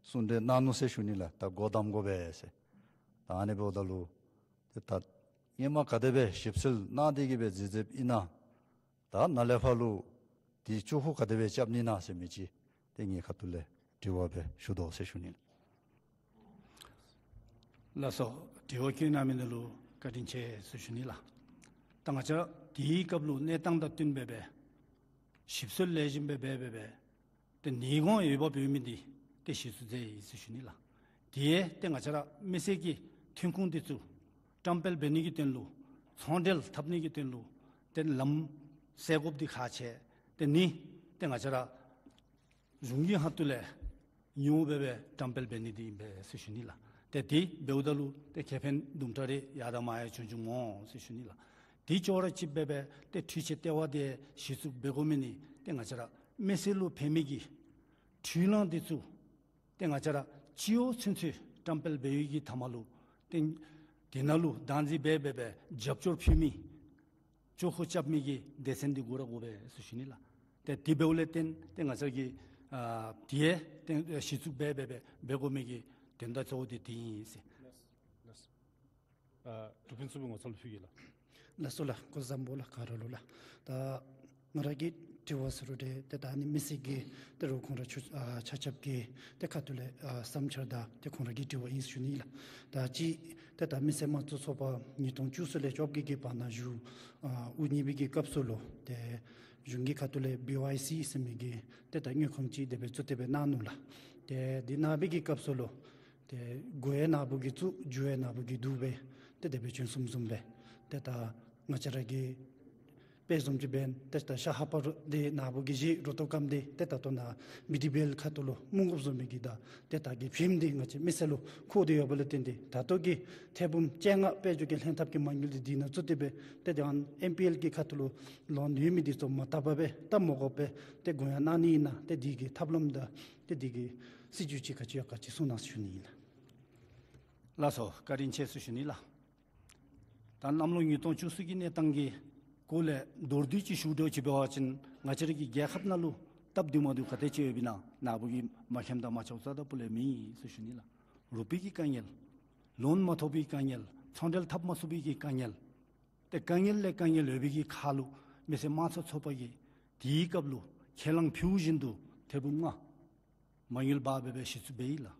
གསུང་གྲོས་གནང་ནུག་ཟེར་ཞུ་ནི་ལགས། ད་སྒོ་བསྡམ་དགོ་པས་ཟེར། ད་ཨ་ནི་འབདཝ་ད་ལུ་ཏེ་ད་སྔོན་མ་ག་དེ་སྦེ་ཞིབ་འཚོལ་གནང་སྟེ་གི་སྦེ་མཛད་མཛདཔ་ཨིན་ན། ད་ནཱ་ལས་ཕར་ལུ་དེ་ཚུ་ག་དེ་སྦེ་རྐྱབ་ནི་ཨིན་ན་ཟེར་མི་ཅིག་ཏེ་ངེའི་ཁ་ཐུག་ལས་དྲི་བ་སྦེ་ཞུ་དོ་ཟེར་ཞུ་ནི་ལགས། ལགས་སོ། དྲི་བ་བཀོད་གནང་མི་འདི་ལུ་བཀའ་དྲིན་ཆེ་ཟེར་ཞུ་ནི་ལགས། ད་ང་བཅས་དེའི་སྐབས་ལུ་གནས་སྟངས་དང་བསྟུན་སྦེ་སྦེ་ཞིབ་འཚོལ་ལེགས་ཤོམ་སྦེ་འབད་འབད་སྦེ་ཏེ་ནད་ཡོང་འོས་འབབ་ཡོད་མི་འདི་ཏེ་གཞི་བཙུགས་མཛད་ཡི་ཟེར་ཞུ་ནི་ལགས། དེ་ཏེ་ང་བཅས་ར་མི་སེར་གྱི་ཐོན་ཁུངས་འདི་ཚུ་བཀྲམ་སྤེལ་འབད་ནི་གི་དོན་ལུ་ཚོང་འབྲེལ་འཐབ་ནི་གི་དོན་ལུ་ཏེ་ལམ་སེལ་དགོཔ་འདི་ཁག་ཆེ། ཏེ་ནི་ཏེ་ང་བཅས་ར་གཞུང་གི་ཁ་ཐུག་ལས་ཉོ་སྦེ་སྦེ་བཀྲམ་སྤེལ་འབད་ནི་འདི་ཨིན་པས་ཟེར་ཞུ་ནི་ལགས། ཏེ་དེ་འབདཝ་ད་ལུ་ཏེ་ཁེ་ཕན་དུམ་གྲ་རེ་ཡར་དང་མར་ཡང་བྱུང་བྱུངམ་འོང་ཟེར་ཞུ་ནི་ལགས། དེ་ཅོག་ར་གཅིགཔ་སྦེ་སྦེ་ཏེ་འཕྲུལ་ཆས་ལྟེ་བ་འདི་གཞི་བཙུགས་འབད་དགོ་མི་ནི་ཏེ་ང་བཅས་ར་མི་སེར་ལུ་ཕན་མི་གི་འཕྲུལ་གླང་འདི་ཚུ་ཏེ་ང་བཅས་ར་སྤྱི་འོག་ཚུན་ཚོད་བཀྲམ་སྤེལ་འབད་བའི་གི་མཐའ་མ་ལུ་ཏེ་དེ་ནང་ལུ་བདག་འཛིན་འབད་འབད་སྦེ་རྒྱབ་སྐྱོར་ཕུལ་མི་ཅོག་ཁོ་རྐྱབ་མི་གི་སྡེ་ཚན་འདི་དགོ་ར་དགོ་པས་ཟེར་ཞུ་ནི་ལགས། ཏེ་དེ་འབདཝ་ལས་བརྟེན་ཏེ་ང་བཅས་ཀྱིས་ཨ་དེ་ཏེ་གཞི་བཙུགས་འབད་འབད་སྦེ་འབད་དགོ་མི་གི་དོན་དག་གཙོ་བོ་འདི་དེ་ཨིན་ཟེར། ལགས་སོ། ཨ་འབྲུག་ཕུན་ཚོགས་པའི་ངོ་ཚབ་ལུ་ཕུལ་གེ་ལགས། ལགས་སོ་ལགས། སྐུ་གཟུགས་བཟང་པོ་ལགས། ག་ར་ལུ་ལགས། ད་ང་ར་གི་དྲི་བ་ཟེར་རུང་ཏེ་ཏེ་ད་ཨ་ནི་མི་སེར་གྱི་ཏེ་རོགས་ཁོང་ར་ཆ་ཨ་ཆ་ཁྱབ་ཀྱི་ཏེ་ཁ་ཐུག་ལས་ཨ་བསམ་འཆར་དང་ཏེ་ཁོང་ར་གི་དྲི་བ་ཨིན་ཟེར་ཞུ་ནི་ལགས། ད་ཅི་ཏེ་ད་མི་སེར་དམངས་གཙོ་ཚོགས་པ་ཉིས་སྟོང་བཅུ་གསུམ་ལས་བཅོ་བརྒྱད་ཀྱི་བར་ན་བཞུགས་ཨ་དབུ་བརྙེས་པའི་གི་སྐབས་སུ་ལུ་ཏེ་གཞུང་གི་ཁ་ཐུག་ལས་བི་ཝའི་སི་ཟེར་མི་གི་ཏེ་ད་དངུལ་ཁང་ཅིག་དེ་སྦེ་བཙུགས་ཏེ་སྦེ་གནང་ནུག་ལགས། ཏེ་འདི་གནང་བའི་གི་སྐབས་སུ་ལུ་ཏེ་དགོ་ཡང་ནཱ་བུ་གིས་བཙུགས་འཇུ་ཡང་ནཱ་བུ་གིས་བསྡུ་སྦེ་ཏེ་དེ་སྦེ་བྱོན་སོངམ་བཟུམ་སྦེ་ཏེ་ད་ང་བཅས་ར་གི་དཔེ་བཟུམ་ཅིག་འབདན་ཏེ་ད་ཤ་ཧ་པ་རུ་འདི་ནཱ་བུ་གིས་བཞེས་རུ་ཏོ་ཀམ་འདི་ཏེ་ད་ལྟོ་ནཱ་བི་ཌི་བི་ཨེལ་ཁ་ཐུག་ལུ་མི་དགོཔ་བཟུམ་མའི་གི་ད་ཏེ་ད་གི་ཕིམ་འདི་ང་བཅས་མི་སེར་ལུ་མཁོ་སྟེ་ཡོད་པ་ལུ་བརྟེན་ཏེ་ད་ལྟོ་གི་ཐེར་འབུམ་བཅོ་ལྔ་དཔལ་འབྱོར་གྱི་ལྷན་ཐབས་ཀྱི་མ་དངུལ་འདི་འདི་ནང་བཙུགས་ཏེ་སྦེ་ཏེ་ད་ཨེམ་པི་ཨེལ་གྱི་ཁ་ཐུག་ལུ་ལོན་ཡོད་མི་འདི་ཚུ་མ་བཏབ་པར་སྦེ་བཏབ་མ་དགོཔ་སྦེ་ཏེ་དགོ་ཡང་གནང་ནི་ཨིན་ན་ཏེ་འདི་གི་ཐབས་ལམ་དང་ཏེ་འདི་གི་སྲིད་བྱུས་ཅིག་ག་ཅི་ཡོད་ག་ཅི་གསུང་གནང་ཟེར་ཞུ་ནི་ཨིན་ལགས། ལགས་སོ། བཀའ་དྲིན་ཆེ་ཟེར་ཞུ་ནི་ལགས། ད་གནམ་ལོ་ཉིས་སྟོང་བཅུ་གསུམ་གྱི་གནས་སྟངས་ཀྱི་སྐོར་ལས་མདོར་བསྡུས་ཅིག་ཞུ་དགོཔ་ཅིག་འབད་བ་ཅིན་ང་བཅས་ར་གི་རྒྱལ་ཁབ་ནང་ལུ་སྟབས་བདེཝ་མ་བདེཝ་ག་དེ་ཅིག་ཡོདཔ་ཨིན་ན་ནཱ་བུ་གིས་མ་མཁྱེནམ་དང་མ་ཆ་རྩ་དང་སྤུ་ལས་མེད་ཟེར་ཞུ་ནི་ལགས། རུ་པའི་གི་དཀའ་ངལ། ལོན་མ་ཐོབ་པའི་དཀའ་ངལ། ཚོང་འབྲེལ་འཐབ་མ་ཚུགས་པའི་གི་དཀའ་ངལ། ཏེ་དཀའ་ངལ་ལས་དཀའ་ངལ་ཡོད་པའི་གི་ཁར་ལུ་མི་སེར་དམངས་གཙོ་ཚོགས་པ་གིས་དེའི་སྐབས་ལུ་ཁས་བླངས་ཕུལཝ་བཞིན་དུ་ཐེར་འབུམ་ལྔ་མ་དངུལ་འབག་སྦེ་སྦེ་གཞི་བཙུགས་འབད་ཡི་ལགས།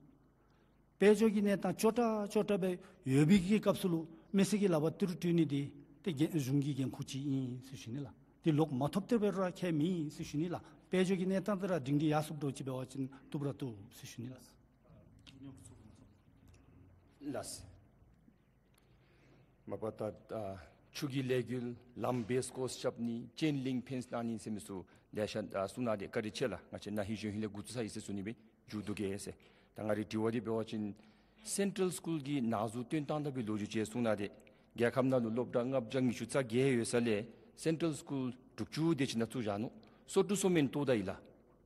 དཔལ་འབྱོར་གྱི་གནས་སྟངས་སྐྱོ་དྲགས་སྐྱོ་དྲགས་སྦེ་ཡོད་པའི་གི་སྐབས་སུ་ལུ་མི་སེར་གྱི་ལག་པར་ཏི་རུ་སྤྲོད་ནི་འདི་ ཏེ་འགན་གཞུང་གི་འགན་ཁུར་ཅིག་ཨིན་ཟེར་ཞུ་ནི་ལགས། ཏེ་ལོག་མ་ཐོབ་སྟེ་འབད་རུང་ར་ཁྱད་མེད་ཟེར་ཞུ་ནི་ལགས། དཔལ་འབྱོར་གྱི་གནས་སྟངས་འདི་ར་སྒྲིང་སྒྲི་ཡར་སོངམ་འདྲཝ་ཅིག་འབད་བ་ཅིན་བཏུབ་ར་བཏུབ་ཟེར་ཞུ་ནི་ལགས། ལགས། མ་པ་ད་ཨ་ཆུ་གི་ལས་འགུལ་ལམ་བེསི་ཀོརསི་རྐྱབ་ནི་ཅེན་ལིང་ཕེནསི་བཏང་ནི་ཟེར་མི་ཚུ་ལེ་ཤ་ཨ་གསུང་གནང་སྟེ་བཀའ་དྲིན་ཆེ་ལགས། ང་བཅས་ན་ཧིང་གཞེས་ཧིང་ལས་འགོ་བཙུགས་ས་ཨིན་ཟེར་གསུང་ནི་སྦེ་མཇུག་བསྡུ་གེ་ཟེར། ད་ང་རའི་དྲི་བ་འདི་འབད་བ་ཅིན་སེན་ཊཱལ་སི་ཀུལ་གྱི་ནང་འཛུལ་བཏོན་བཏང་ད་བའི་ལོ་རྒྱུས་ཅིག་གསུང་གནང་སྟེ་རྒྱལ་ཁབ་ནང་ལུ་སློབ་གྲྭ་ལྔ་བརྒྱ་ཉི་ཤུ་རྩ་བརྒྱད་ཡོད་ས་ལས་སེན་ཊཱལ་སི་ཀུལ་དྲུག་ཅུ་དེ་ཅིག་ནང་བཙུགས་བཞག་ནུག། སོ་དྲུག་སོ་མེན་བཏོན་ད་ཡི་ལགས།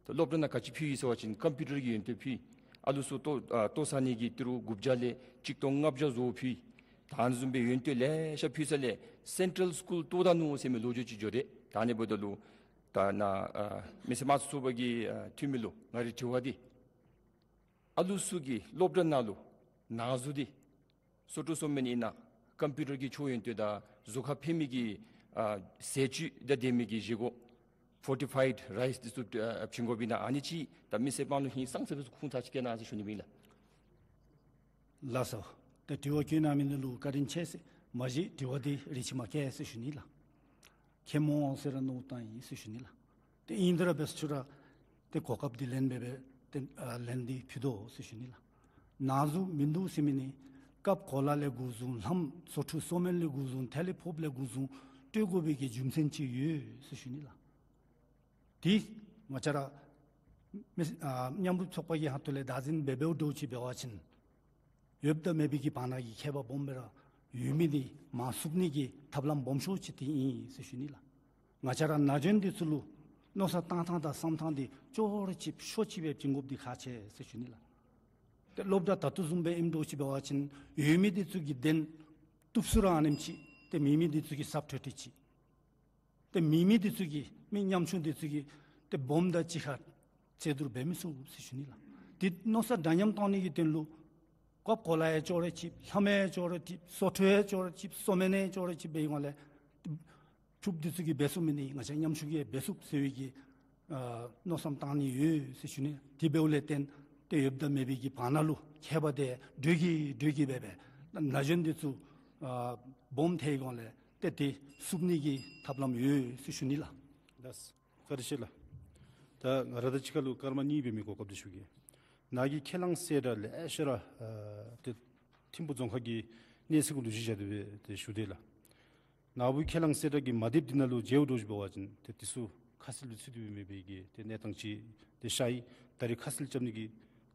ད་སློབ་གྲྭ་ནང་ག་ཅི་ཕུལ་ཡི་ཟེར་བ་ཅིན་ཀམ་པིའུ་ཊར་གྱི་ཡོན་ཏན་ཕུལ་ཡི། ཨ་ལུ་ཚུ་ལྟོ་ཨ་ལྟོ་ཟ་ནི་གི་ཏི་རུ་དགུ་བརྒྱ་ལས་ཆིག་སྟོང་ལྔ་བརྒྱ་བཟོ་ཕུལ་ཡི། ད་ཨ་ནི་བཟུམ་སྦེ་ཡོན་ཏན་ལེ་ཤ་ཕུལ་ས་ལས་སེན་ཊཱལ་སི་ཀུལ་བཏོན་ད་ནུག་ཟེར་མི་ལོ་རྒྱུས་ཅིག་འགྱོ་དེས། ད་ཨ་ནི་འབདཝ་ད་ལུ་ད་ནཱ་ཨ་མི་སེར་དམངས་གཙོ་ཚོགས་པ་གི་ཨ་འཐུས་མི་ལུ་ང་རའི་དྲི་བ་འདི་ཨ་ལུ་ཚུ་གི་སློབ་གྲྭ་ནང་ལུ་ནང་འཛུལ་འདི་སོ་དྲུག་སོ་མེན་ཨིན་ན་ཀམ་པིའུ་ཊར་གྱི་ཆོས་ཡོན་ཏན་དང་གཟུགས་ཁར་ཕན་མི་གི་ཨ་ཟས་བཅུད་དང་ལྡན་མི་གི་བཞེས་སྒོ་ཕོར་ཊི་ཕའིཌ་རའིསི་འདི་ཚུ་ཨ་བྱིན་དགོཔ་ཨིན་ན་ཨ་ནི་ཅིག་ད་མི་སེར་དམངས་ལུ་ཧིང་སངས་ས་སྦེ་ཁུངས་དག་ཅིག་བཀལ་གནང་ཟེར་ཞུ་ནི་ཨིན་ལགས། ལགས་སོ། ཏེ་དྲི་བ་བཀོད་གནང་མི་འདི་ལུ་བཀའ་དྲིན་ཆེ་ཟེར། མ་གཞི་དྲི་བ་འདི་རིགས་ཅིག་མ་བཀལ་ཟེར་ཞུ་ནི་ལགས། ཁྱད་མོ་ཟེར་ར་མནོ་བཏང་ཡི་ཟེར་ཞུ་ནི་ལགས། ཏེ་ཨིན་དེ་ར་འབད་ཚུགས་ར་ཏེ་གོ་སྐབས་འདི་ལེན་འབད་འབད་ཏེ་ཨ་ལན་འདི་ཕུལ་དོ་ཟེར་ཞུ་ནི་ལགས། ནང་འཛུལ་མིན་འདུག་ཟེར་མི་ནི་སྐབས་གོ་ལ་ལས་འགོ་བཟུང་ལྷམ་སོ་དྲུག་སོ་མེན་ལས་འགོ་བཟུང་ཐལ་ལེ་ཕོགཔ་ལས་འགོ་བཟུང་སྤྲོད་དགོ་པའི་གི་རྒྱུ་མཚན་ཅིག་ཡོད་ཟེར་ཞུ་ནི་ལགས། ཏེ་ང་བཅས་ར་མི་ཨ་མཉམ་རུབ་ཚོགས་པ་གི་ཧོངས་ལས་བདག་འཛིན་འབད་འབདཝ་འདྲཝ་ཅིག་འབད་བ་ཅིན་ཡོདཔ་དང་མེད་པའི་གི་བར་ན་གི་ཁྱད་པར་སྦོམ་སྦེ་ར་ཡོད་མི་འདི་མར་བསུབ་ནི་གི་ཐབས་ལམ་སྦོམ་ཤོས་ཅིག་འདི་ཨིན་ཟེར་ཞུ་ནི་ལགས། ང་བཅས་ར་ན་གཞོན་འདི་ཚུ་ལུ་མནོ་བསམ་བཏང་ཐངས་དང་བསམ་ཐངས་འདི་ཅོག་ར་ཅིག་ཤོ་ཅིག་སྦེ་བྱིན་དགོཔ་འདི་ཁག་ཆེ་ཟེར་ཞུ་ནི་ལགས། ཏེ་སློབ་གྲྭ་ད་ལྟོ་བཟུམ་སྦེ་ཨིནམ་འདྲཝ་ཅིག་འབད་བ་ཅིན་ཡོད་མི་འདི་ཚུ་གི་གདན་བཏུབ་ཚུགས་ར་ཨ་ནེམ་ཅིག་ཏེ་མེད་མི་འདི་ཚུ་གི་སབ་ཊོ་ཊི་ཅིག་ཏེ་མེད་མི་འདི་ཚུ་གི་མི་ཉམ་ཆུང་འདི་ཚུ་གི་ཏེ་སྦོམ་དང་གཅིག་ཁར་རྩོད་བསྡུར་འབད་མི་ཚུགས་ཟེར་ཞུ་ནི་ལགས། ཏེ་མནོ་བསམ་འདྲ་མཉམ་བཏང་ནི་གི་དོན་ལུ་སྐབས་གོ་ལ་ཡང་ཅོག་ར་ཅིག་ལྷམ་ཡང་ཅོག་ར་ཅིག་སོ་དྲུག་ཡང་ཅོག་ར་ཅིག་སོ་མེན་ཡང་ཅོག་ར་ཅིག་འབད་བའི་སྒང་ལས་ཕྱུགཔ་འདི་ཚུ་གིས་འབད་ཚུགས་མི་ནི་ང་བཅས་ཉམ་ཆུང་གིས་འབད་ཚུགས་ཟེར་བའི་གི་ཨ་མནོ་བསམ་བཏང་ནི་ཡོད་ཟེར་ཞུ་ནི། དེ་འབདཝ་ལས་བརྟེན་ཏེ་ཡོདཔ་དང་མེད་པའི་གི་བར་ན་ལུ་ཁྱད་པར་འདི་འགྲོས་ཀྱིས་འགྲོས་ཀྱིས་འབད་འབད་ན་གཞོན་འདི་ཚུ་ཨ་སྦོམ་ཐལ་བའི་སྒང་ལས་ཏེ་དེ་བསུབ་ནི་གི་ཐབས་ལམ་ཡོད་ཟེར་ཞུ་ནི་ལགས། ལགས། བཀའ་དྲིན་ཆེ་ལགས། ད་ང་ར་དང་གཅིག་ཁར་ལུ་སྐར་མ་གཉིས་འབད་མི་གོ་སྐབས་འདི་ཞུ་གེ། ནཱ་གི་ཁས་བླངས་གསལ་བསྒྲགས་ལེ་ཤ་ར་ཨ་ཏེ་ཐིམ་ཕུ་རྫོང་ཁག་གི་གནས་ཚད་གུ་ལུ་གཞི་བཞག་སྟེ་སྦེ་ཏེ་ཞུ་དེས་ལགས། ནཱ་བུ་ཁས་བླངས་གསལ་བསྒྲགས་ཀྱི་མ་དེབ་འདི་ནང་ལུ་མཇལཝ་འདྲཝ་ཅིག་འབད་བ་ཅིན་ཏེ་འདི་ཚུ་ཁ་གསལ་སྦེ་ཚུད་དེ་སྦེ་མེད་པའི་གི་ཏེ་གནས་སྟངས་ཅིག་ཏེ་ཤར་ཡི། ད་རེས་ཁ་གསལ་རྐྱབ་ནི་གི་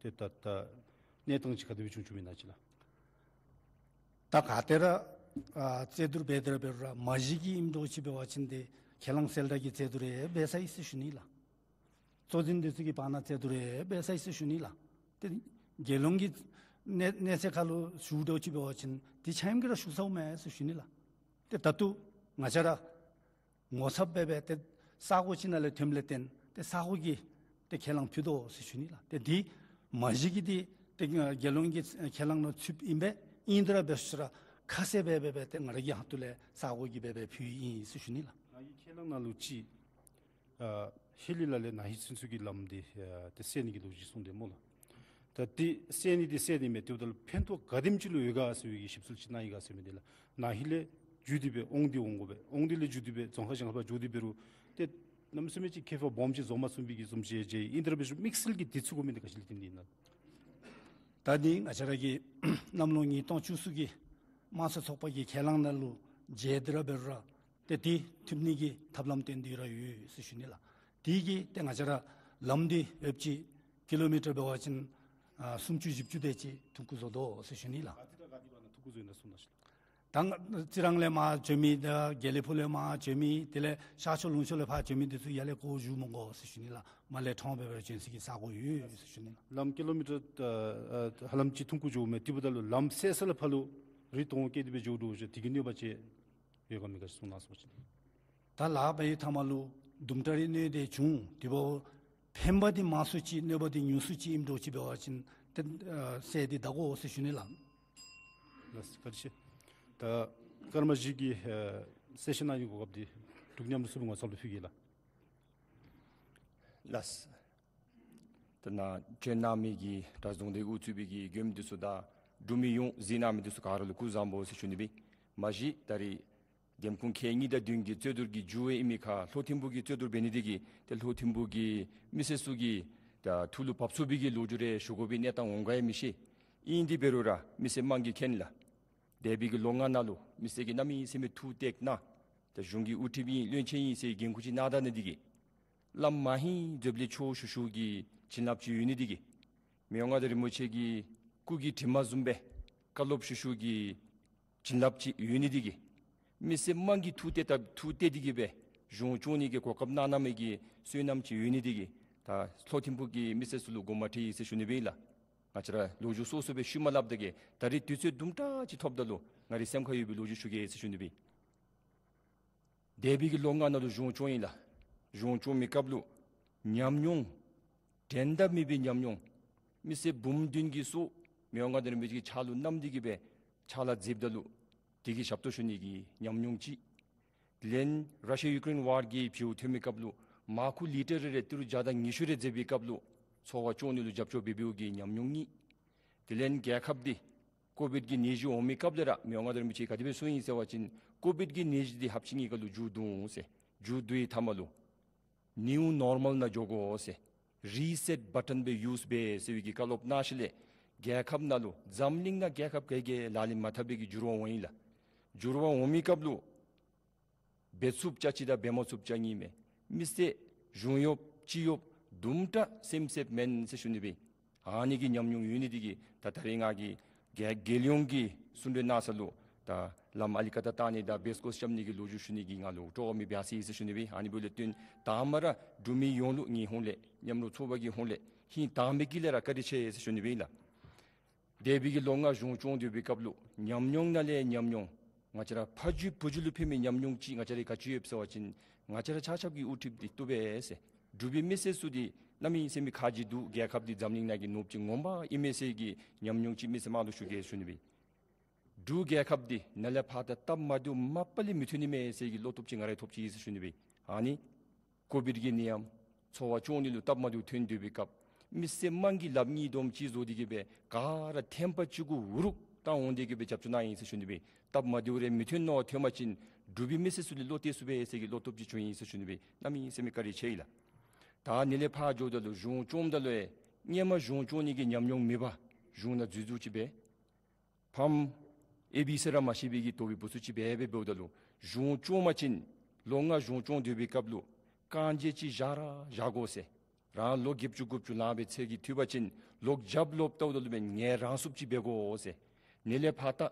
ཏེ་ད་ད་གནས་སྟངས་ཅིག་ག་དེ་སྦེ་བྱུང་བྱུངམ་ཨིན་ན་ཅིག་ལགས། ད་ག་ཏེ་ར་ཨ་རྩོད་བསྡུར་འབད་དེ་ར་འབད་རུང་ར་མ་གཞི་གི་ཨིནམ་འདྲཝ་ཅིག་འབད་བ་ཅིན་ཏེ་ཁས་བླངས་གསལ་བསྒྲགས་ཀྱི་རྩོད་བསྡུར་ཡང་འབད་ཚར་ཡི་ཟེར་ཞུ་ནི་ལགས། གཙོ་འཛིན་འདི་ཚུ་གི་བར་ན་རྩོད་བསྡུར་ཡང་འབད་ཚར་ཡི་ཟེར་ཞུ་ནི་ལགས། ཏེ་རྒྱལ་ཡོངས་ཀྱི་གནས་གནས་ཚད་ཁར་ལུ་ཞུཝ་འདྲཝ་ཅིག་འབད་བ་ཅིན་ཏེ་ཆ་མཉམ་གྱིས་ར་ཞུ་ཚརཝ་མས་ཟེར་ཞུ་ནི་ལགས། ཏེ་ད་ལྟོ་ང་བཅས་ར་ངོ་ཚབ་འབད་འབད་ཏེ་ས་གོ་ཅིག་ནང་ལས་ཐོནམ་ལས་བརྟེན་ཏེ་ས་གོ་གིས་ཏེ་ཁས་བླངས་ཕུལ་དོ་ཟེར་ཞུ་ནི་ལགས། ཏེ་འདི་མ་གཞི་གི་འདི་ཏེ་རྒྱལ་ཡོངས་ཀྱི་ཁས་བླངས་ནང་ཚུདཔ་ཨིན་པས། ཨིན་དེ་ར་འབད་ཞུ་ར་ཁ་གསལ་འབད་འབད་འབད་ཏེ་ང་ར་གི་ཧོངས་ལས་ས་གོ་གིས་འབད་འབད་ཕུལཝ་ཨིན་ཟེར་ཞུ་ནི་ལགས། ནཱ་གི་ཁས་བླངས་ནང་ལུ་ཅིག་ཨ་ཧེ་ལི་ལ་ལས་ན་ཧིང་ཚུན་ཚོད་ཀྱི་ལམ་འདི་ཨ་ཏེ་སེལ་ནི་གི་ལོ་རྒྱུས་གསུངས་དེས་སྨོ་ལགས། ད་འདི་སེལ་ནི་འདི་སེལ་ནི་མས། དེ་འབདཝ་ད་ལུ་ཕན་ཐོགས་ག་དེམ་ཅིག་ལུ་ཡོད་ག་ཟེར་བའི་གི་ཞིབ་འཚོལ་ཅིག་གནང་ཡི་ག་ཟེར་མི་འདི་ལགས། ན་ཧིང་ལས་བརྒྱུད་དེ་སྦེ་དབང་འདུས་འོང་དགོ་པས། དབང་འདུས་ལས་བརྒྱུད་དེ་སྦེ་རྫོང་ཁག་གཞན་ཁར་འགྱོ་སྟེ་འབད་རུང་ཏེ་གནམ་མེད་ས་མེད་ཅིག་ཁྱད་པར་སྦོམ་ཅིག་བཟོ་མ་ཚུགས་པའི་གི་བཟུམ་ཅིག་མཇལ་ཡི། ཨིན་དེ་ར་འབད་ཞུ་དམིགས་བསལ་གྱིས་འདི་ཚུ་དགོ་མི་འདི་ག་ཅི་ལས་བརྟེན་ཏེ་ཨིན་ན། ད་འདི་ང་བཅས་ར་གི་གནམ་ལོ་ཉིས་སྟོང་བཅུ་གསུམ་གྱི་དམངས་གཙོ་ཚོགས་པ་གི་ཁས་བླངས་ནང་ལུ་མཇལ་ཏེ་ར་འབད་རུང་ར་ཏེ་འདི་ཐུབ་ནི་གི་ཐབས་ལམ་སྟོན་ཏེ་ར་ཡོད་ཟེར་ཞུ་ནི་ལགས། དེ་གིས་ཏེ་ང་བཅས་ར་ལམ་འདི་ཡོདཔ་ཅིག་ཀི་ལོ་མི་ཊར་འབད་བ་ཅིན་ཨ་སུམ་ཅུ་བཞི་བཅུ་དེ་ཅིག་ཐུང་ཀུ་བཟོ་དོ་ཟེར་ཞུ་ནི་ལགས། ག་ཏེ་དང་ག་ཏེ་བར་ན་ཐུང་ཀུ་བཟོ་ཡི་ན་གསུང་གནང་ཤིག་ལགས། ད་རྩི་རང་ལས་མར་འགྱོ་མི་དང་དགེ་ལེགས་ཕུག་ལས་མར་འགྱོ་མི་དེ་ལས་ཤར་ཕྱོགས་ལུང་ཕྱོགས་ལས་ཕར་འགྱོ་མི་འདི་ཚུ་ཡར་ལས་སྐོར་བཞུགས་མི་དགོ་ཟེར་ཞུ་ནི་ལགས། མར་ལས་ཁྲོམ་འབད་འབད་འགྱོ་ས་གི་ས་གོ་ཡོད་ཟེར་ཞུ་ནི་ལགས། ལམ་ཀི་ལོ་མི་ཊར་ཨ་ཨ་ཧ་ལམ་ཅིག་ཐུང་ཀུ་འགྱོཝ་མས། དེ་འབདཝ་ད་ལུ་ལམ་སེལ་ས་ལས་ཕར་ལུ་རི་དོང་བཀལ་ཏེ་སྦེ་འགྱོ་དོ་ཟེར་དེ་གི་གནོད་པ་ཅིག་ཡོད་ག་མེད་ག་ཅིག་གསུང་གནང་ཟེར་བ་ཅིན། ད་ལཱ་འབད་བའི་མཐའ་མ་ལུ་དུམ་གྲ་རེ་གནོད་དེ་བྱུང་། དེ་འབདཝ་ཕན་པ་འདི་མང་སུ་ཅིག་གནོད་པ་འདི་ཉུང་སུ་ཅིག་ཨིནམ་འདྲཝ་ཅིག་འབད་བ་ཅིན་ཏེ་ཨ་སེལ་ཏེ་བདའ་དགོ་ཟེར་ཞུ་ནི་ལགས། ལགས་བཀའ་དྲིན་ཆེ། ད་སྐར་མ་བཞི་གི་ཨ་གསལ་བཤད་གནང་ནི་གོ་སྐབས་འདི་འབྲུག་མཉམ་རུབ་ཚོགས་པའི་ངོ་ཚབ་ལུ་ཕུལ་གེ་ལགས། ལགས། ད་ནཱ་བྱོན་གནང་མི་གི་གྲྭ་ཚང་དང་དབུ་གཙོས་པའི་གི་མགྱོནམ་འདི་ཚུ་དང་འབྲུག་མི་ཡོངས་གཟིགས་གནང་མི་འདི་ཚུ་ག་ར་ལུ་སྐུ་གཟུགས་བཟང་པོ་ཟེར་ཞུ་ནི་སྦེ། མ་གཞི་ད་རེས་ འདེམས་ཁོངས་ཁལ་གཉིས་དང་བདུན་གྱི་རྩོད་བསྡུར་གྱི་མཇུག་ཨིན་མི་ཁར་ལྷོ་ཐིམ་ཕུག་གི་རྩོད་བསྡུར་འབད་ནི་དེ་གིས་ཏེ་ལྷོ་ཐིམ་ཕུག་གི་མི་སེར་ཚུ་གི་ད་ཐུགས་ལུ་བབས་ཚུགས་པའི་གི་ལོ་རྒྱུས་རེ་ཞུ་དགོ་པའི་གནས་སྟངས་འོང་ག་ཡང་མི་ཤེས། ཨིན་དེ་འབད་རུང་ར་མི་སེར་དམངས་ཀྱིས་མཁྱེན་ལགས། འདས་པའི་གི་ལོ་ལྔ་ནང་ལུ་མི་སེར་གྱིས་གནམ་མེད་ས་མེད་ཐུགས་གཏད་གནང་། ད་གཞུང་གི་དབུ་ཁྲིདཔ་ཨིན་བློན་ཆེན་ཨིན་ཟེར་འགན་ཁུར་ཅིག་གནང་ད་ནི་དེ་གིས་བླམ་མ་ཧིང་མཛོད་ལས་ཆོས་ཞུ་ཞུཝ་གི་བྱིན་རླབས་ཅིག་ཡོད་ནི་དེ་གིས་མི་དབང་མངའ་བདག་རིན་པོ་ཆེ་གི་སྐུ་གི་དྲི་མ་བཟུམ་སྦེ་བཀའ་སློབ་ཞུ་ཞུཝ་གི་བྱིན་རླབས་ཅིག་ཡོད་ནི་དེ་གིས་མི་སེར་དམངས་ཀྱིས་ཐུགས་གཏད་ད་ཐུགས་གཏད་དེ་གིས་སྦེ་གཞུང་སྐྱོང་ནི་གི་གོ་སྐབས་གནང་གནང་མི་གི་བསོད་ནམས་ཅིག་ཡོད་ནི་དེ་གིས་ད་ལྷོ་ཐིམ་ཕུག་གི་མི་སེར་ཚུ་ལུ་དགོངསམ་ཁྲེལ་ཡི་ཟེར་ཞུ་ནི་སྦེ་ཨིན་ལགས། ང་བཅས་ར་ལོ་རྒྱུས་སོ་སོ་སྦེ་ཞུ་མ་སླབ་ད་གི་ད་རིས་དུས་ཚོད་དུམ་གྲ་ཅིག་ཐོབ་ད་ལུ་ང་རའི་སེམས་ཁར་ཡོད་པའི་ལོ་རྒྱུས་ཞུ་གེ་ཟེར་ཞུ་ནི་སྦེ་ཨིན། འདས་པའི་གི་ལོ་ལྔ་ནང་ལུ་གཞུང་སྐྱོང་ཡི་ལགས། གཞུང་སྐྱོང་མི་སྐབས་ལུ་ཉམས་མྱོང་འགྲན་ཟླ་མེད་པའི་ཉམས་མྱོང་མི་སེར་འབུམ་བདུན་གྱི་སྲོག་མི་དབང་མངའ་བདག་རིན་པོ་ཆེ་གི་ཕྱག་ལུ་བསྣམས་ཏེ་གིས་སྦེ་ཕྱག་ལཱ་མཛདཔ་ད་ལུ་དེ་གི་ཞབས་ཏོག་ཞུ་ནི་གི་ཉམས་མྱོང་གཅིག། དེ་ལས་ར་ཤི་ཡ་ཡུ་ཀེ་རེན་ཝར་གྱི་འབྱུང་ཐོན་མི་སྐབས་ལུ་མར་ཁུ་ལི་ཊར་རེ་རེ་ཏི་རུ་བརྒྱ་དང་ཉི་ཤུ་རེ་མཛད་པའི་སྐབས་ལུ་ཚོ་བ་སྐྱོང་ནི་ལུ་རྒྱབ་སྐྱོར་འབད་འབདཝ་གི་ཉམས་མྱོང་གཉིས། དེ་ལས་རྒྱལ་ཁབ་འདི་ཀོ་བིཌ་གི་ནད་གཞི་འོང་མི་སྐབས་ལས་ར་མི་དབང་མངའ་བདག་རིན་པོ་ཆེ་ག་དེ་སྦེ་གསུངས་ཡི་ཟེར་བ་ཅིན་ཀོ་བིཌ་གི་ནད་གཞི་འདི་ཧབ་ཅིག་གཉིས་ཀ་ལུ་མཇུག་བསྡུ་འོང་ཟེར། མཇུག་བསྡུ་བའི་མཐའ་མ་ལུ་ནིའུ་ནོར་མཱལ་ནང་འགྱོ་དགོ་ཟེར། རི་སེཊ་བ་ཊོན་སྦེ་ཡུསི་འབད་ཟེར་བའི་གི་བཀའ་སློབ་གནང་ཞིནམ་ལས་རྒྱལ་ཁབ་ནང་ལུ་འཛམ་གླིང་ནང་རྒྱལ་ཁབ་ག་གིས་ལག་ལེན་མ་འཐབ་པའི་གི་འགྱུར་བ་འོང་ཡི་ལགས། འགྱུར་བ་འོང་མི་སྐབས་ལུ་འབད་ཚུགསཔ་ཅ་གཅིག་དང་འབད་མ་ཚུགསཔ་ཅ་གཉིས་མས། མི་སེར་གཞུང་གཡོགཔ་སྤྱི་གཡོགཔ་དུམ་གྲ་སེམས་སེམས་མེན་ཟེར་ཞུ་ནི་སྦེ་ཨིན། ཨ་ནི་གི་ཉམས་མྱོང་ཡོད་ནི་དེ་གིས་ད་ད་རིས་ང་གིས་རྒྱལ་རྒྱལ་ཡོངས་ཀྱི་གསུང་གྲོས་གནང་ས་ལུ་ད་ལམ་ཨ་ལི་ཀ་ད་བཏང་ནི་དང་བེས་ཀོ་རྐྱབ་ནི་གི་ལོ་རྒྱུས་ཞུ་ནི་གི་ང་ལུ་སྤྲོ་བ་མེདཔ་ཡར་སོ་ཡི་ཟེར་ཞུ་ནི་སྦེ་ཨིན། ཨ་ནི་འབདཝ་ལས་བརྟེན་དང་པ་ར་འབྲུག་མི་ཡོངས་ལུ་ངེའི་ཧོངས་ལས་མཉམ་རོགས་ཚོགས་པ་གི་ཧོངས་ལས་ཧིང་དྭངས་མའི་དཀྱིལ་ལས་ར་བཀའ་དྲིན་ཆེ་ཟེར་ཞུ་ནི་སྦེ་ཨིན་ལགས། འདས་པའི་གི་ལོ་ལྔ་གཞུང་སྐྱོང་སྡོད་པའི་སྐབས་ལུ་ཉམས་མྱོང་ནང་ལས་ཉམས་མྱོང་། ང་བཅས་ར་ཕ་རྒྱུད་བུ་རྒྱུད་ལུ་ཕན་མི་ཉམས་མྱོང་ཅིག་ང་བཅས་ར་ག་ཅི་ཡོདཔ་ཟེར་བ་ཅིན་ང་བཅས་ར་ཆ་ཁྱབ་ཀྱི་དབུ་ཁྲིདཔ་འདི་བཏུབ་པས་ཟེར། འབྲུག་པའི་མི་སེར་ཚུ་འདི་གནམ་མེད་ས་མེད་ཁ་རྗེ་འདུག། རྒྱལ་ཁབ་འདི་འཛམ་གླིང་ནང་གི་ནོར་བུ་ཅིག་ངོ་མ་ཨིན་མས་ཟེར་གྱི་ཉམས་མྱོང་ཅིག་མི་སེར་དམངས་ལུ་ཞུ་གེ་ཟེར་ཞུ་ནི་སྦེ་ཨིན། འབྲུག་རྒྱལ་ཁབ་འདི་ནཱ་ལས་ཕར་ད་སྟབས་མ་བདེཝ་མ་པ་ལས་མི་ཐོན་ནི་མས་ཟེར་གྱི་བློ་སྟོབས་ཅིག་ང་ར་ཐོབ་ཅི་ཟེར་ཞུ་ནི་སྦེ་ཨིན། ཨ་ནི་ཀོ་བིཌ་གི་ནད་ཡམས་ཚོ་བ་སྐྱོང་ནི་ལུ་སྟབས་མ་བདེཝ་ཐོན་སྡོད་པའི་སྐབས་མི་སེར་དམངས་ཀྱིས་ལགཔ་གཉིས་བསྡོམས་གཅིག་བཟོ་སྟེ་གིས་སྦེ་ག་ར་ཐེམ་པ་གཅིག་གུ་འུ་རུག་བཏང་འོང་སྟེ་གིས་སྦེ་རྒྱབ་སྐྱོར་གནང་ཡི་ཟེར་ཞུ་ནི་སྦེ་ཨིན། སྟབས་མ་བདེཝ་རེ་མི་ཐོན་ནོ་ཐོན་པ་ཅིན་འབྲུག་པའི་མི་སེར་ཚུ་ལས་བློ་གཏད་ཚུགས་པས་ཟེར་གྱི་བློ་སྟོབས་ཅིག་བྱུང་ཡི་ཟེར་ཞུ་ནི་སྦེ་གནམ་མེད་ས་མེད་བཀའ་དྲིན་ཆེ་ཡི་ལགས། ད་ནཱ་ལས་ཕར་འགྱོཝ་ད་ལུ་གཞུང་སྐྱོངམ་ད་ལུ་ཡང་སྔོན་མ་གཞུང་སྐྱོང་ནི་གི་ཉམས་མྱོང་མེད་པར་གཞུང་ནང་འཛུལ་འཛུལཝ་ཅིག་སྦེ་ཕམ་ཨེ་བི་སི་ར་མ་ཤེས་པའི་གི་དོ་པའི་བུ་ཚུ་ཅིག་སྦེ་སྦེ་འབདཝ་ད་ལུ་གཞུང་སྐྱོང་པ་ཅིན་ལོ་ལྔ་གཞུང་སྐྱོང་སྡོད་པའི་སྐབས་ལུ་རྐང་རྗེས་ཅིག་བཞག་ར་བཞག་དགོ་ཟེར། རང་ལོ་བརྒྱད་ཅུ་དགུ་བཅུ་ལང་པའི་ཚད་ཀྱིས་ཐུབ་པ་ཅིན་ལོག་རྒྱབ་ལོག་བལྟཝ་ད་ལུ་མེན་ངལ་རངས་སུ་ཅིག་འབད་དགོ་ཟེར། ནཱ་ལས་ཕར་ད་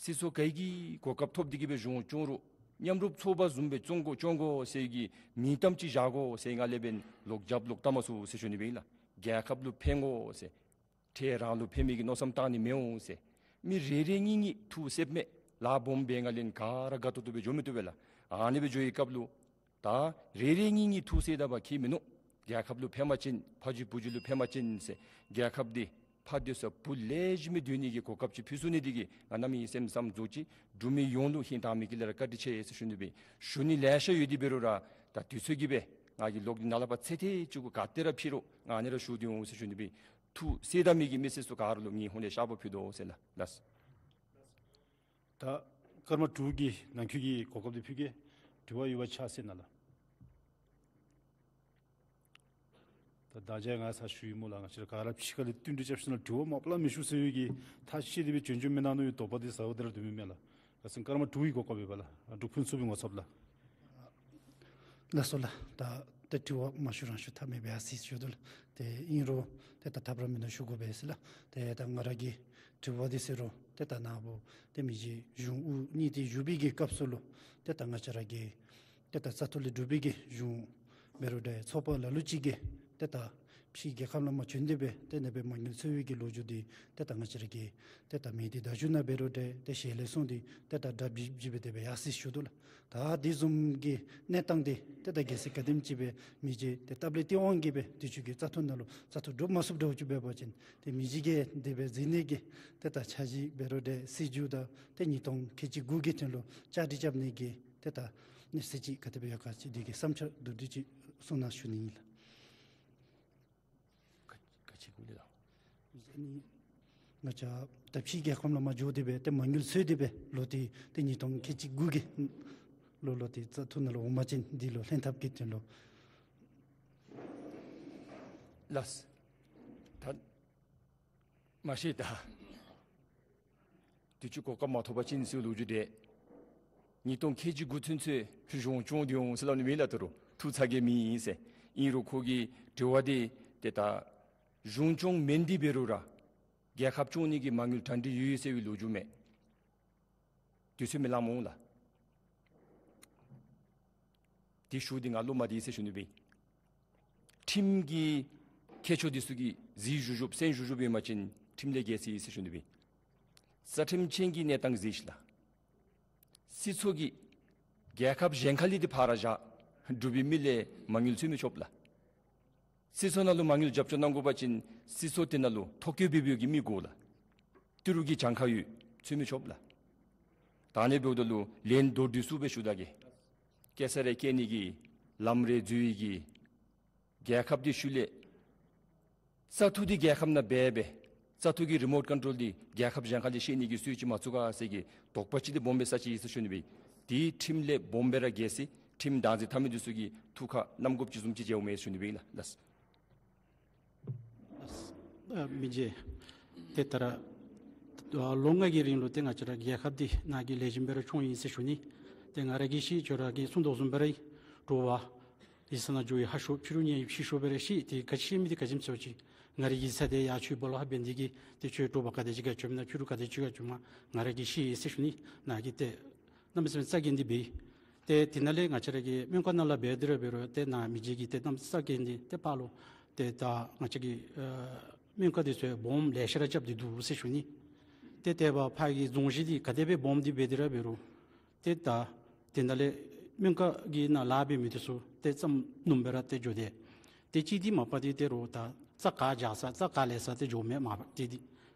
སྲིད་ཚོགས་ག་གིས་གོ་སྐབས་ཐོབ་སྟེ་གིས་སྦེ་གཞུང་སྐྱོང་རུང་མཉམ་རུབ་ཚོགས་པ་བཟུམ་སྦེ་སྐྱོང་དགོ་སྐྱོང་དགོ་ཟེར་གྱི་མིང་གཏམ་ཅིག་བཞག་དགོ་ཟེར་ང་ལས་འབདན་ལོག་རྒྱབ་ལོག་བལྟ་མ་ཚུགས་ཟེར་ཞུ་ནི་སྦེ་ཨིན་ལགས། རྒྱལ་ཁབ་ལུ་ཕན་དགོ་ཟེར། ཏེ་རང་ལུ་ཕན་མི་གི་མནོ་བསམ་བཏང་ནི་མི་འོང་ཟེར། མི་རེ་རེ་གཉིས་གཉིས་ཐུགས་སེམས་མེད་ལཱ་སྦོམ་འབད་ང་ལས་ག་ར་དགའ་ཏོག་ཏོ་སྦེ་འགྱོ་མི་བཏུབ་པས་ལགས། ཨ་ནི་སྦེ་འགྱོ་བའི་སྐབས་ལུ་ད་རེ་རེ་གཉིས་གཉིས་ཐུགས་སེམས་དང་བ་ཁྱད་མིན་ནུག། རྒྱལ་ཁབ་ལུ་ཕན་པ་ཅིན་ཕ་རྒྱུད་བུ་རྒྱུད་ལུ་ཕན་པ་ཅིན་ཟེར་རྒྱལ་ཁབ་འདི་ཕར་སྡོད་ས་བུ་ལེགས་ཤོམ་སྦེ་སྡོད་ནི་གི་གོ་སྐབས་ཅིག་ཕུལ་ཚུགས་ནི་དེ་གིས་ང་གནམ་མེད་ས་མེད་བསམ་རྫོགས་ཅི། འབྲུག་མི་ཡོངས་ལུ་ཧིང་དྭངས་མའི་དཀྱིལ་ལས་ར་བཀའ་དྲིན་ཆེ་ཟེར་ཞུ་ནི་སྦེ་ཨིན། ཞུ་ནི་ལེ་ཤ་ཡོད་དེ་འབད་རུང་ར་ད་དུས་ཚོད་ཀྱིས་སྦེ་ང་གིས་ལོག་སྟེ་ནཱ་ལས་ཕར་ཚེ་ཐེངས་གཅིག་གུ་ག་ཏེ་ར་ཕྱད་རུང་ང་ཨ་ནི་ར་ཞུ་སྟེ་འོང་ཟེར་ཞུ་ནི་སྦེ་ཨིན། ཐུགས་སེམས་དང་མི་གི་མི་སེར་ཚུ་ག་ར་ལུ་ངེའི་ཧོངས་ལས་བཤགས་པ་ཕུལ་དོ་ཟེར་ལགས། ལགས། ད་སྐར་མ་དྲུག་གི་ནང་འཁོད་ཀྱི་གོ་སྐབས་འདི་ཕུལ་གེ། དྲི་བ་ཡོད་པ་ཆ་ཟེར་ན་ལགས། ད་ད་ཅི་ང་ཚར་ཞུ་ཡི་སྨོ་ལགས། ང་བཅས་ར་ག་ར་ཕྱི་ཁ་ལས་བསྟུན་གྲོས་རྐྱབ་ཞིནམ་ལས་དྲི་བ་མ་པ་ལས་མི་ཞུ་ཟེར་བའི་གི་ཐག་བཅད་དེ་སྦེ་བྱོན་བྱོནམ་མེན་ན་མནོ་བའི་དོགས་པ་འདི་ཟ་འོ་དེ་ར་སྡོད་མི་མེད་ལགས། ལགས་སོ། སྐར་མ་དྲུག་གི་གོ་སྐབས་ཡོད་པ་ལགས། འབྲུག་ཕུན་ཚོགས་པའི་ངོ་ཚབ་ལགས། ལགས་སོ་ལགས། ད་ཏེ་དྲི་བ་མ་ཞུ་རང་ཞུ་ཐབས་མེད་པས་ཟེར་ཞུ་དོ་ལགས། ཏེ་ཨིན་རུང་ཏེ་ད་ཐབས་ར་མེད་ན་ཞུ་དགོ་པས་ཟེར་ལགས། ཏེ་ད་ང་ར་གི་དྲི་བ་འདི་ཟེར་རུང་ཏེ་ད་ནཱ་བུ་ཏེ་མི་རྗེ་གཞུང་དབུ་བརྙེས་ཏེ་བཞུགས་པའི་གི་སྐབས་སུ་ལུ་ཏེ་ད་ང་བཅས་ར་གི་ཏེ་ད་བཙག་འཐུ་ལས་གྲུབ་པའི་གི་གཞུང་འབད་རུང་འདྲ་ཚོགས་པ་ལ་ལུ་ཅིག་གིས་ཏེ་ད་ཕྱི་རྒྱལ་ཁབ་ལས་མར་བྱོན་ཏེ་སྦེ་ཏེ་ནཱ་སྦེ་མ་དངུལ་འཚོལ་བའི་གི་ལོ་རྒྱུས་འདི་ཏེ་ད་ང་བཅས་ར་གི་ཏེ་ད་མི་སྡེ་བརྡ་བརྒྱུད་ནང་འབད་རུང་འདྲ་ཏེ་ཞལ་ལས་གསུངས་ཏེ་ཏེ་ད་དྲག་བྱིལ་བྱིལཝ་སྦེ་དེ་སྦེ་ཡར་སོ་ཡི་ཟེར་ཞུ་དོ་ལགས། ད་དེ་བཟུམ་གྱི་གནས་སྟངས་འདི་ཏེ་ད་གལ་སྲིད་ག་དེམ་ཅིག་སྦེ་མི་རྗེ་ཏེ་སྟབས་ལེགས་སྟེས་དབང་གིས་སྦེ་དུས་ཅི་གི་བཙག་འཐུ་ནང་ལུ་བཙག་འཐུ་གྲུབ་མ་ཚུགསཔ་འདྲཝ་ཅིག་འབད་བ་ཅིན་ཏེ་མི་རྗེ་གིས་དེ་སྦེ་གཟིགས་ནི་གི་ཏེ་ད་འཆར་གཞི་འབད་རུང་འདྲ་སྲིད་བྱུས་དང་ཏེ་ཉིས་སྟོང་ཁལ་གཅིག་དགུ་གི་དོན་ལུ་བཅའ་སྒྲིག་རྐྱབ་ནི་གི་ཏེ་ད་གནས་ཚུལ་ཅིག་ག་དེ་སྦེ་ཡོད་ག་ཅིག་འདི་གི་བསམ་འཆར་མདོར་བསྡུས་ཅིག་གསུང་གནང་ཞུ་ནི་ཨིན་ལགས། ག་ག་ཅི་གུ་ལས་ལགས། ང་བཅས་ད་ཕྱི་རྒྱལ་ཁབ་ལས་མར་འགྱོ་སྟེ་སྦེ་ཏེ་མ་དངུལ་འཚོལ་ཏེ་སྦེ་ལོག་སྟེ་ཏེ་ཉིས་སྟོང་ཁལ་གཅིག་དགུ་གི་ ལོ་ལོ་དེ་བཙག་འཐུ་ནང་ལུ་འོང་པ་ཅིན་འདི་ལུ་ལྷན་ཐབས་ཀྱི་དོན་ལུ། ལགས། ད་མ་ཤེས་ད། དུས་ཅི་གོ་སྐབས་མ་ཐོབ་པ་ཅིན་ཟེར་ལོ་རྒྱུས་འདི། ཉིས་སྟོང་ཁལ་གཅིག་དགུ་ཚུན་ཚོད་གཞུང་སྐྱོང་སྟེ་འོང་ཟེར་སླབ་ནི་མེད་ལགས། ད་རུང་ཐུགས་ཚ་གྱང་མེད་ཨིན་ཟེར། ཨིན་རུང་ཁོ་གི་དྲི་བ་འདི་ཏེ་ད་གཞུང་སྐྱོང་མེན་ཏེ་འབད་རུང་ར་རྒྱལ་ཁབ་སྐྱོང་ནི་གི་མ་དངུལ་གྲ་སྒྲིག་ཡོད་ཟེར་བའི་ལོ་རྒྱུས་མས། དུས་ཚོད་མི་ལང་འོང་ལགས། དེ་ཞུ་སྟེ་ང་བློ་མ་བདེ་ཟེར་ཞུ་ནི་སྦེ། ཁྲིམས་ཀྱི་མཁས་མཆོག་འདི་ཚུ་གིས་གཟིགས་བཞུགས་བཞུགས་གསན་བཞུགས་བཞུགས་ཡོད་པ་ཅིན་ཁྲིམས་ལས་འགལ་ཟེར་ཟེར་ཞུ་ནི་སྦེ། རྩ་ཁྲིམས་ཅན་གྱི་གནས་སྟངས་གཟིགས་ཤིག་ལགས། སྲིད་ཚོགས་ཀྱིས་རྒྱལ་ཁབ་གཞན་ཁ་ལས་འདི་ཕར་བཞག་འབྲུག་པའི་མི་ལས་མ་དངུལ་འཚོལ་མི་ཆོགཔ་ལགས། སྲིད་ཚོགས་ནང་ལུ་མ་དངུལ་རྒྱབ་སྐྱོར་གནང་དགོ་པ་ཅིན་སྲིད་ཚོགས་དེ་ནང་ལུ་ཐོ་བཀོད་འབད་བའི་གི་མི་དགོ་ལགས། ཏི་རུ་གི་གྱངས་ཁ་ཡོད་འཚོལ་མི་ཆོགཔ་ལགས། ད་ཨ་ནི་འབདཝ་ད་ལུ་ལན་མདོར་བསྡུས་སུ་སྦེ་ཞུ་ད་གེ། སྐྱེལ་ས་རེ་སྐྱེལ་ནི་གི་ལམ་རེ་འཛུལ་ནི་གི་རྒྱལ་ཁབ་འདི་ཤུལ་ལས་བཙག་འཐུ་འདི་རྒྱལ་ཁབ་ནང་འབད་སྦེ་བཙག་འཐུ་གི་རི་མོཊ་ཀོན་ཊོལ་འདི་རྒྱལ་ཁབ་གཞན་ཁ་ལས་བཤལ་ནི་གི་སྲོལ་ཅིག་མ་བཙུགས་ག་ཟེར་གྱི་དོགས་པ་ཅིག་འདི་སྦོམ་སྦེ་ས་ཅིག་ཨིན་ཟེར་ཞུ་ནི་སྦེ། དེ་ཁྲིམས་ལས་སྦོམ་སྦེ་ར་འགལ་ཟེར་ཁྲིམས་བདག་འཛིན་འཐབ་མི་འདི་ཚུ་གིས་ཐུགས་ཁར་བསྣམ་དགོཔ་ཅིག་བཟུམ་ཅིག་མཇལཝ་མས་ཞུ་ནི་སྦེ་ཨིན་ལགས། ལགས། ཨ་མི་རྗེ། ཏེ་ད་ར་ཨ་ལོ་ལྔ་གི་རིང་ལུ་ཏེ་ང་བཅས་ར་རྒྱལ་ཁབ་འདི་ནཱ་གིས་ལེགས་ཤོམ་སྦེ་ར་སྐྱོང་ཡི་ཟེར་ཞུ་ནི། ཏེ་ང་ར་གིས་ཤེས་ཁྱོད་ར་གིས་གསུང་དོ་བཟུམ་སྦེ་ར་དྲོ་པ་ཡིག་ཚང་ནང་འགྱོ་ཡི་ཧ་ཤོས་ཕྱི་རུ་ཉལ་ཡི་ཕྱི་ཤོས་སྦེ་ར་ཤེས། ཏེ་ག་ཅི་ཤེས་མི་འདི་ག་ཅི་སྨོ་ཟེར་བ་ཅིན་ང་ར་གི་ཚེ་འདི་ཡར་ཆོས་སྦོ་ལོགས་ཧ་འབད་ནི་འདི་གིས་ཏེ་ཁྱོད་དྲོ་པ་ག་དེ་ཅིག་ཁར་འགྱོ་མི་ནང་ཕྱི་རུ་ག་དེ་ཅིག་ཁར་འགྱོ་མི་ནང་ང་ར་གིས་ཤེས་ཡི་ཟེར་ཞུ་ནི། ནཱ་གིས་ཏེ་གནམ་མེད་ས་མེད་རྩ་འགེངས་ཏེ་འབད་ཡི། ཏེ་དེ་ནང་ལས་ང་བཅས་ར་གི་སྨན་ཁང་ནང་ལཱ་འབད་དེ་ར་འབད་རུང་ཏེ་ནཱ་མི་རྗེ་གིས་ཏེ་གནམ་མེད་ས་མེད་རྩ་འགེངས་ཏེ་ཏེ་ཕར་ལུ་ཏེ་ད་ང་བཅས་ཀྱི་ཨ་སྨན་ཁང་འདི་ཚུ་སྦོམ་ལེ་ཤ་ར་རྐྱབ་སྟེ་འདུག་ཟེར་ཞུ་ནི། ཏེ་དེ་འབདཝ་ཕར་གྱི་རྫོང་གཞི་འདི་ག་དེ་སྦེ་སྦོམ་སྟེ་འབད་དེ་ར་འབད་རུང་ཏེ་ད་དེ་ནང་ལས་སྨན་ཁང་གི་ནང་ལཱ་འབད་མི་འདི་ཚུ་ཏེ་ཙམ་ཉུངམ་སྦེ་ར་ཏེ་འགྱོ་དེས། ཏེ་གཅིག་འདི་མ་པ་འདི་ཏེ་རོགས་ད་རྩ་ཁ་རྒྱག་ས་རྩ་ཁ་ལེན་ས་ཏེ་འགྱོ་མི་མ་པ་འདི་འདི་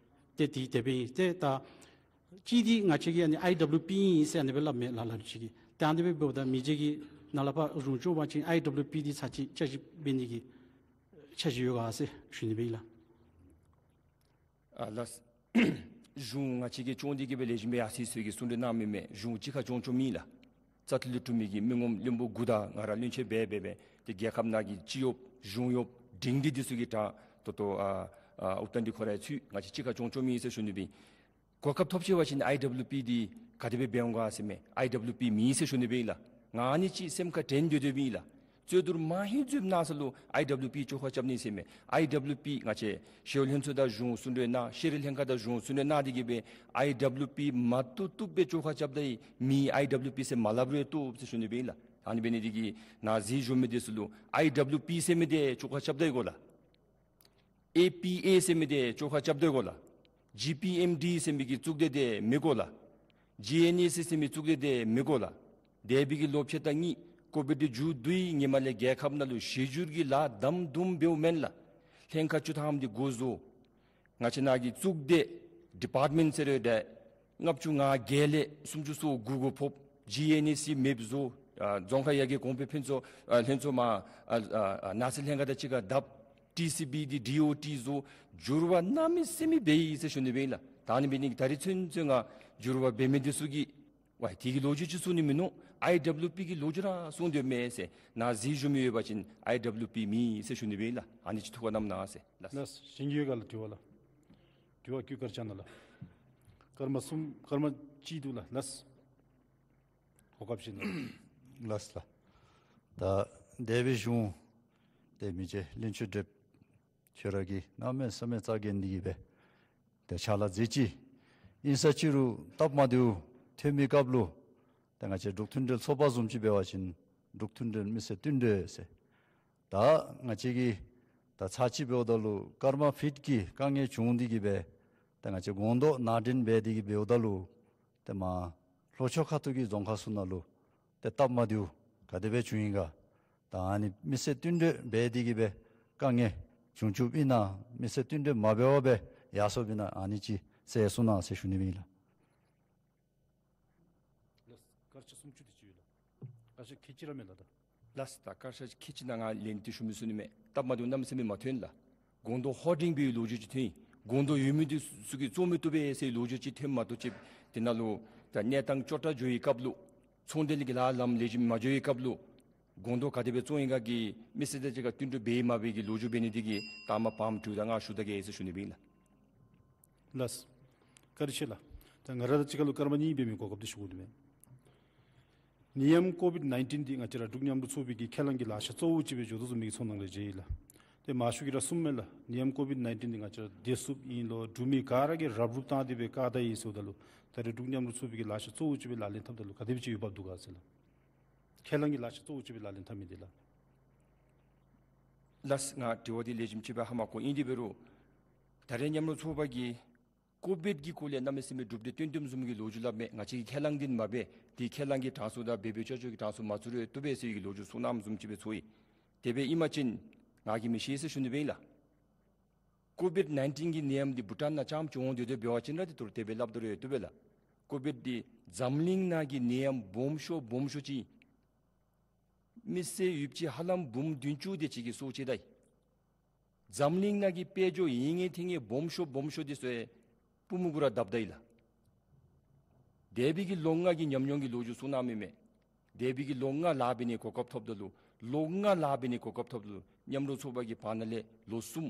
ཏེ་འདི་དེ་སྦེ་ཨིན། ཏེ་ད་གཅིག་འདི་ང་བཅས་ཀྱིས་ཨ་ནི་ཨའི་ཌབ་ལུ་པི་ཨིན་ཟེར་ཨ་ནི་སྦེ་སླབ་མས་ལ་ལ་ཅིག་གིས། ཏེ་ཨ་ནི་སྦེ་འབདཝ་ད་མི་རྗེ་གིས་ནཱ་ལས་ཕར་གཞུང་སྐྱོང་པ་ཅིན་ཨའི་ཌབ་ལུ་པི་འདི་ཚར་ཅིག་བསྐྱར་ཞིབ་འབད་ནི་གི་འཆར་གཞི་ཡོད་ག་ཟེར་ཞུ་ནི་སྦེ་ཨིན་ལགས། ཨ་ལགས། གཞུང་ང་བཅས་ཀྱིས་སྐྱོང་སྟེ་གི་སྦེ་ལེགས་ཤོམ་སྦེ་ཡར་སོ་ཡི་ཟེར་གྱི་གསུང་གྲོས་གནང་མི་མས། གཞུང་གཅིག་ཁར་སྐྱོང་སྐྱོང་མེད་ལགས། བཙག་འཐུ་ལས་གྲུབ་མི་གི་མི་ངོམ་བློན་པོ་དགུ་དང་ང་ར་བློན་ཆེན་འབད་འབད་འབད་ཏེ་རྒྱལ་ཁབ་ནང་གི་སྤྱི་གཡོགཔ་གཞུང་གཡོགཔ་སྒྲིང་སྒྲི་འདི་ཚུ་གི་དྲང་ཏོག་ཏོ་ཨ་ཨ་དབུ་རྟེན་འདི་ཁོ་རའི་ཚུ་ང་བཅས་གཅིག་ཁར་སྐྱོང་སྐྱོང་མེད་ཟེར་ཞུ་ནི་སྦེ། གོ་སྐབས་ཐོབ་ཅི་བ་ཅིན་ཨའི་ཌབ་ལུ་པི་འདི་ག་དེ་སྦེ་འབད་འོང་ག་ཟེར་མས། ཨའི་ཌབ་ལུ་པི་མེད་ཟེར་ཞུ་ནི་སྦེ་ཨིན་ལགས། ང་ཨ་ནི་ཅིག་སེམས་ཁར་དྲན་སྡོད་སྡོདཔ་ཨིན་ལགས། རྩོད་བསྡུར་མ་ཧེ་མཇུག་གནང་ས་ལུ་ཨའི་ཌབ་ལུ་པི་བཅོ་ཁ་རྐྱབ་ནི་ཟེར་མས། ཨའི་ཌབ་ལུ་པི་ང་བཅས་ཤེས་ཡོན་ལྷན་ཚོགས་དང་གཞུང་གསུང་གྲོས་གནང་ཤེས་རིག་ལྷན་ཁག་དང་གཞུང་གསུང་གྲོས་གནང་སྟེ་གི་སྦེ་ཨའི་ཌབ་ལུ་པི་མ་བཏུབ་བཏུབ་སྦེ་བཅོ་ཁ་རྐྱབ་ད་ཡི། མེད་ཨའི་ཌབ་ལུ་པི་ཟེར་མ་སླབ་རུང་བཏུབ་ཟེར་ཞུ་ནི་སྦེ་ཨིན་ལགས། ཨ་ནི་འབད་ནི་འདི་གིས་ནཱ་གཟིགས་བཞུགས་མི་འདི་ཚུ་ལུ་ཨའི་ཌབ་ལུ་པི་ཟེར་མི་འདི་བཅོ་ཁ་རྐྱབ་ད་ཡི་གོ་ལགས། ཨེ་པི་ཨེ་ཟེར་མི་འདི་བཅོ་ཁ་རྐྱབ་ད་ཡི་གོ་ལགས། ཇི་པི་ཨེམ་ཌི་ཟེར་མི་གི་གཙུག་སྡེ་འདི་མེད་གོ་ལགས། ཇི་ཨེན་ཨེ་སི་ཟེར་མི་གཙུག་སྡེ་འདི་མེད་གོ་ལགས། འདས་པའི་གི་ལོ་ཕྱེད་དང་གཉིས་ཀོ་བིཌ་འདི་མཇུག་བསྡུ་ཡི། ཧེ་མ་ལས་རྒྱལ་ཁབ་ནང་ལུ་གཞི་བསྒྱུར་གྱི་ལཱ་དམ་དུམ་འབདཝ་མེན་ལགས། ལྷན་ཁག་བཅུ་ཐམ་འདི་འགོ་བཟོ། ང་བཅས་ནཱ་གི་གཙུག་སྡེ་ཌི་པཱརཊ་མེནཊ་ཟེར་རུང་ཏེ་ལྔ་བཅུ་ང་བརྒྱད་ལས་སུམ་ཅུ་སོ་དགུ་འགོ་ཕོག། ཇི་ཨེན་ཨེ་སི་མེདཔ་བཟོ། ཨ་རྫོང་ཁག་ཡར་རྒྱས་གོང་འཕེལ་ཕུན་ཚོགས་ཨ་ལྷན་ཚོགས་མར་ཨ་ཨ་ཨ་ནགས་ཚལ་ལྷན་ཁག་དང་གཅིག་ཁར་བསྡབ། ཊི་སི་བི་འདི་ཌི་ཨོ་ཊི་བཟོ། འགྱུར་བ་གནམ་མེད་ས་མེད་འབད་ཡི་ཟེར་ཞུ་ནི་སྦེ་ཨིན་ལགས། ད་ཨ་ནི་འབད་ནི་གིས་ད་རིས་ཚུན་ཚོད་ང་འགྱུར་བ་འབད་མི་འདི་ཚུ་གིས་ཝའི་དེ་གི་ལོ་རྒྱུས་ཅིག་གསུང་ནི་མིན་ནུག། ཨའི་ཌབ་ལུ་པི་གི་ལོ་རྒྱུས་ར་གསུང་སྡོད་མས་ཟེར། ནཱ་གཟིགས་བཞུགས་མི་ཡོད་པ་ཅིན་ཨའི་ཌབ་ལུ་པི་མེད་ཟེར་ཞུ་ནི་སྦེ་ཨིན་ལགས། ཨ་ནི་ཅིག་ཐུགས་ཁར་བསྣམས་གནང་ཟེར་ལགས། ལགས། གཞན་གྱི་ཡོད་ག་ལགས་དྲི་བ་ལགས། དྲི་བ་ཀུན་དགའ་ལྕགས་ནག་ལགས། སྐར་མ་གསུམ་སྐར་མ་གཅིག་འདུག་ལགས། ལགས། གོ་སྐབས་ཤིག་གནང་། ལགས་ལགས། ད་འདས་པའི་གཞུང་ཏེ་མི་རྗེ་བློན་ཆེན་བགྲེསཔ་ཁྱོད་ར་གིས་གནམ་མེད་ས་མེད་རྩ་འགེངས་ཏེ་གི་སྦེ་ཏེ་ཕྱག་ལཱ་མཛད་ཅི། ཨིན་ས་ཅི་རུང་སྟབས་མ་བདེཝ་ཐོན་མི་སྐབས་ལུ་ཏེ་ང་བཅས་འབྲུག་མཐུན་འབྲེལ་ཚོགས་པ་བཟུམ་ཅིག་འབད་བ་ཅིན་འབྲུག་མཐུན་འབྲེལ་མི་སེར་བསྟུན་གྲོས་ཟེར། ད་ང་བཅས་ཀྱིས་ད་ཚར་གཅིག་འབདཝ་ད་ལུ་ཀརྨ་ཕིཊ་ཀྱི་དཀའ་ངལ་བྱུང་སྟེ་གི་སྦེ་ད་ང་བཅས་སྒོང་རྡོག་ནང་འདྲེན་འབད་དེ་གི་འབདཝ་ད་ལུ་ཏེ་མར་ལྷོ་ཕྱོགས་ཁ་ཐུག་གི་རྫོང་ཁག་ཚུ་ནང་ལུ་ཏེ་སྟབས་མ་བདེཝ་ག་དེ་སྦེ་བྱུང་ཡི་ག། ད་ཨ་ནི་མི་སེར་བསྟུན་གྲོས་འབད་དེ་གི་སྦེ་དཀའ་ངལ་བྱུང་བཅུགཔ་ཨིན་ན་མི་སེར་བསྟུན་གྲོས་མ་འབད་བར་སྦེ་ཡར་སོཔ་ཨིན་ན་ཨ་ནི་ཅིག་གསལ་གསུང་གནང་ཟེར་ཞུ་ནི་སྦེ་ཨིན་ལགས། ལགས། སྐར་ཆ་སུམ་ཅུ་དེ་ཅིག་ཡོད་ལགས། སྐར་ཆ་ཁལ་གཅིག་ར་མེད་ལགས་ད། ལགས། ད་སྐར་ཆ་ཁལ་གཅིག་ནང་ང་ལན་འདི་ཞུ་མི་ཚུགས་ནི་མས། སྟབས་མ་བདེཝ་གནམ་མེད་ས་མེད་མ་ཐོན་ལགས། སྒོང་རྡོག་ཧོར་འབྲིང་པའི་ལོ་རྒྱུས་ཅིག་ཐོན་ཡི། སྒོང་རྡོག་ཡོད་མི་འདི་ཚུ་གིས་བཙོང་མི་བཏུབ་པས་ཟེར་ལོ་རྒྱུས་ཅིག་ཐོན་མ་གཏོགས་ཅིག་དེ་ནང་ལུ་ད་གནས་སྟངས་སྐྱོ་དྲགས་འགྱོ་བའི་སྐབས་ལུ་ ཚོང་འབྲེལ་གྱི་ལཱ་ལམ་ལེགས་ཤོམ་མ་འགྱོ་བའི་སྐབས་ལུ་སྒོང་རྡོག་ག་དེ་སྦེ་བཙོང་ཡི་ག་གི་མི་སེར་དང་གཅིག་ཁར་བསྟུན་གྲོས་འབད་མ་འབད་གི་ལོ་རྒྱུས་འབད་ནི་འདི་གིས་ལྟག་མ་བར་དྲུག་དང་ལྔ་ཞུ་ད་གེ་ཟེར་ཞུ་ནི་སྦེ་ཨིན་ལགས། ལགས། བཀའ་དྲིན་ཆེ་ལགས། ད་ང་ར་དང་གཅིག་ཁར་ལུ་སྐར་མ་གཉིས་འབད་མི་གོ་སྐབས་འདི་ཞུ་དགོ་ནི་མས། ནད་ཡམས་ཀོ་བིཌ་ནའིན་ཊིན་འདི་ང་བཅས་ར་འབྲུག་མཉམ་རུབ་ཚོགས་པའི་གི་ཁས་བླངས་ཀྱི་ལག་ཆ་གཙོ་བོ་ཅིག་སྦེ་འགྱོ་དོ་བཟུམ་མའི་ཚོར་སྣང་ལེགས་ཤོམ་ཡོད་ལགས། ཏེ་མང་ཤོས་ཀྱིས་ར་གསུངམ་མས་ལགས། ནད་ཡམས་ཀོ་བིཌ་ནའིན་ཊིན་འདི་ང་བཅས་ར་བདེ་སྲུངཔ་ཨིན་ལོ་འབྲུག་མི་ག་ར་གིས་རབ་རུབ་བཏང་སྟེ་སྦེ་བཀག་ད་ཡི་ཟེརཝ་ད་ལུ་ད་རེས་འབྲུག་མཉམ་རུབ་ཚོགས་པའི་གི་ལག་ཆ་གཙོ་བོ་ཅིག་སྦེ་ལག་ལེན་འཐབ་ད་ལུ་ག་དེ་སྦེ་ཅིག་འོས་འབབ་འདུག་ག་ཟེར་ལགས། ཁས་བླངས་ཀྱི་ལག་ཆ་གཙོ་བོ་ཅིག་སྦེ་ལག་ལེན་འཐབ་མི་འདི་ལགས། ལགས། ང་དྲི་བ་འདི་ལེགས་ཤོམ་ཅིག་སྦེ་ཧ་མ་གོ། ཨིན་དེ་འབད་རུང་ད་རེས་མཉམ་རུབ་ཚོགས་པ་གིས་ཀོ་བིཌ་ཀྱི་སྐོར་ལས་གནམ་མེད་ས་མེད་གྲུབ་འབྲས་སྟོན་སྟོནམ་བཟུམ་གྱི་ལོ་རྒྱུས་སླབ་མས། ང་བཅས་ཀྱིས་ཁས་བླངས་འདི་མ་འབད་དེ་ཁས་བླངས་ཀྱི་གྲངས་སུ་དང་འབད་འབད་ཆོག་ཆོག་གི་གྲངས་སུ་མ་ཚུད་རུང་བཏུབ་པས་ཟེར་བའི་གི་ལོ་རྒྱུས་གསུང་གནངམ་བཟུམ་ཅིག་སྦེ་ཚོར་ཡི། དེ་སྦེ་ཨིན་པ་ཅིན་ང་གིས་མི་ཤེས་ཟེར་ཞུ་ནི་སྦེ་ཨིན་ལགས། ཀོ་བིཌ་ནའིན་ཊིན་གྱི་ནད་ཡམས་འདི་བྷུ་ཊཱན་ནང་རྐྱངམ་ཅིག་འོང་སྟེ་སྡོད་པ་ཅིན་ར་ཏེ་ད་རུང་དེ་སྦེ་སླབ་ད་རུང་བཏུབ་པས་ལགས། ཀོ་བིཌ་འདི་འཛམ་གླིང་ནང་གི་ནད་ཡམས་སྦོམ་ཤོས་སྦོམ་ཤོས་ཅིག་ཨིན། མི་སེར་ཡུདཔ་ཅིག་ཧ་ལམ་འབུམ་བདུན་ཅུ་དེ་ཅིག་གིས་སྲོག་བཅད་ད་ཡི། འཛམ་གླིང་ནང་གི་དཔལ་འབྱོར་ཡིན་ངེས་ཐིང་ངེས་སྦོམ་ཤོས་སྦོམ་ཤོས་འདི་ཚུ་པུས་མོ་གུ་ར་བརྡབ་ད་ཡི་ལགས། འདས་པའི་གི་ལོ་ལྔ་གི་ཉམས་མྱོང་གི་ལོ་རྒྱུས་གསུང་གནངམ་ཨིན་མས། འདས་པའི་གི་ལོ་ལྔ་ལཱ་འབད་ནི་གོ་སྐབས་ཐོབ་ད་ལུ་ལོ་ལྔ་ལཱ་འབད་ནི་གོ་སྐབས་ཐོབ་ད་ལུ་མཉམ་རུབ་ཚོགས་པ་གི་བར་ན་ལས་ལོ་གསུམ་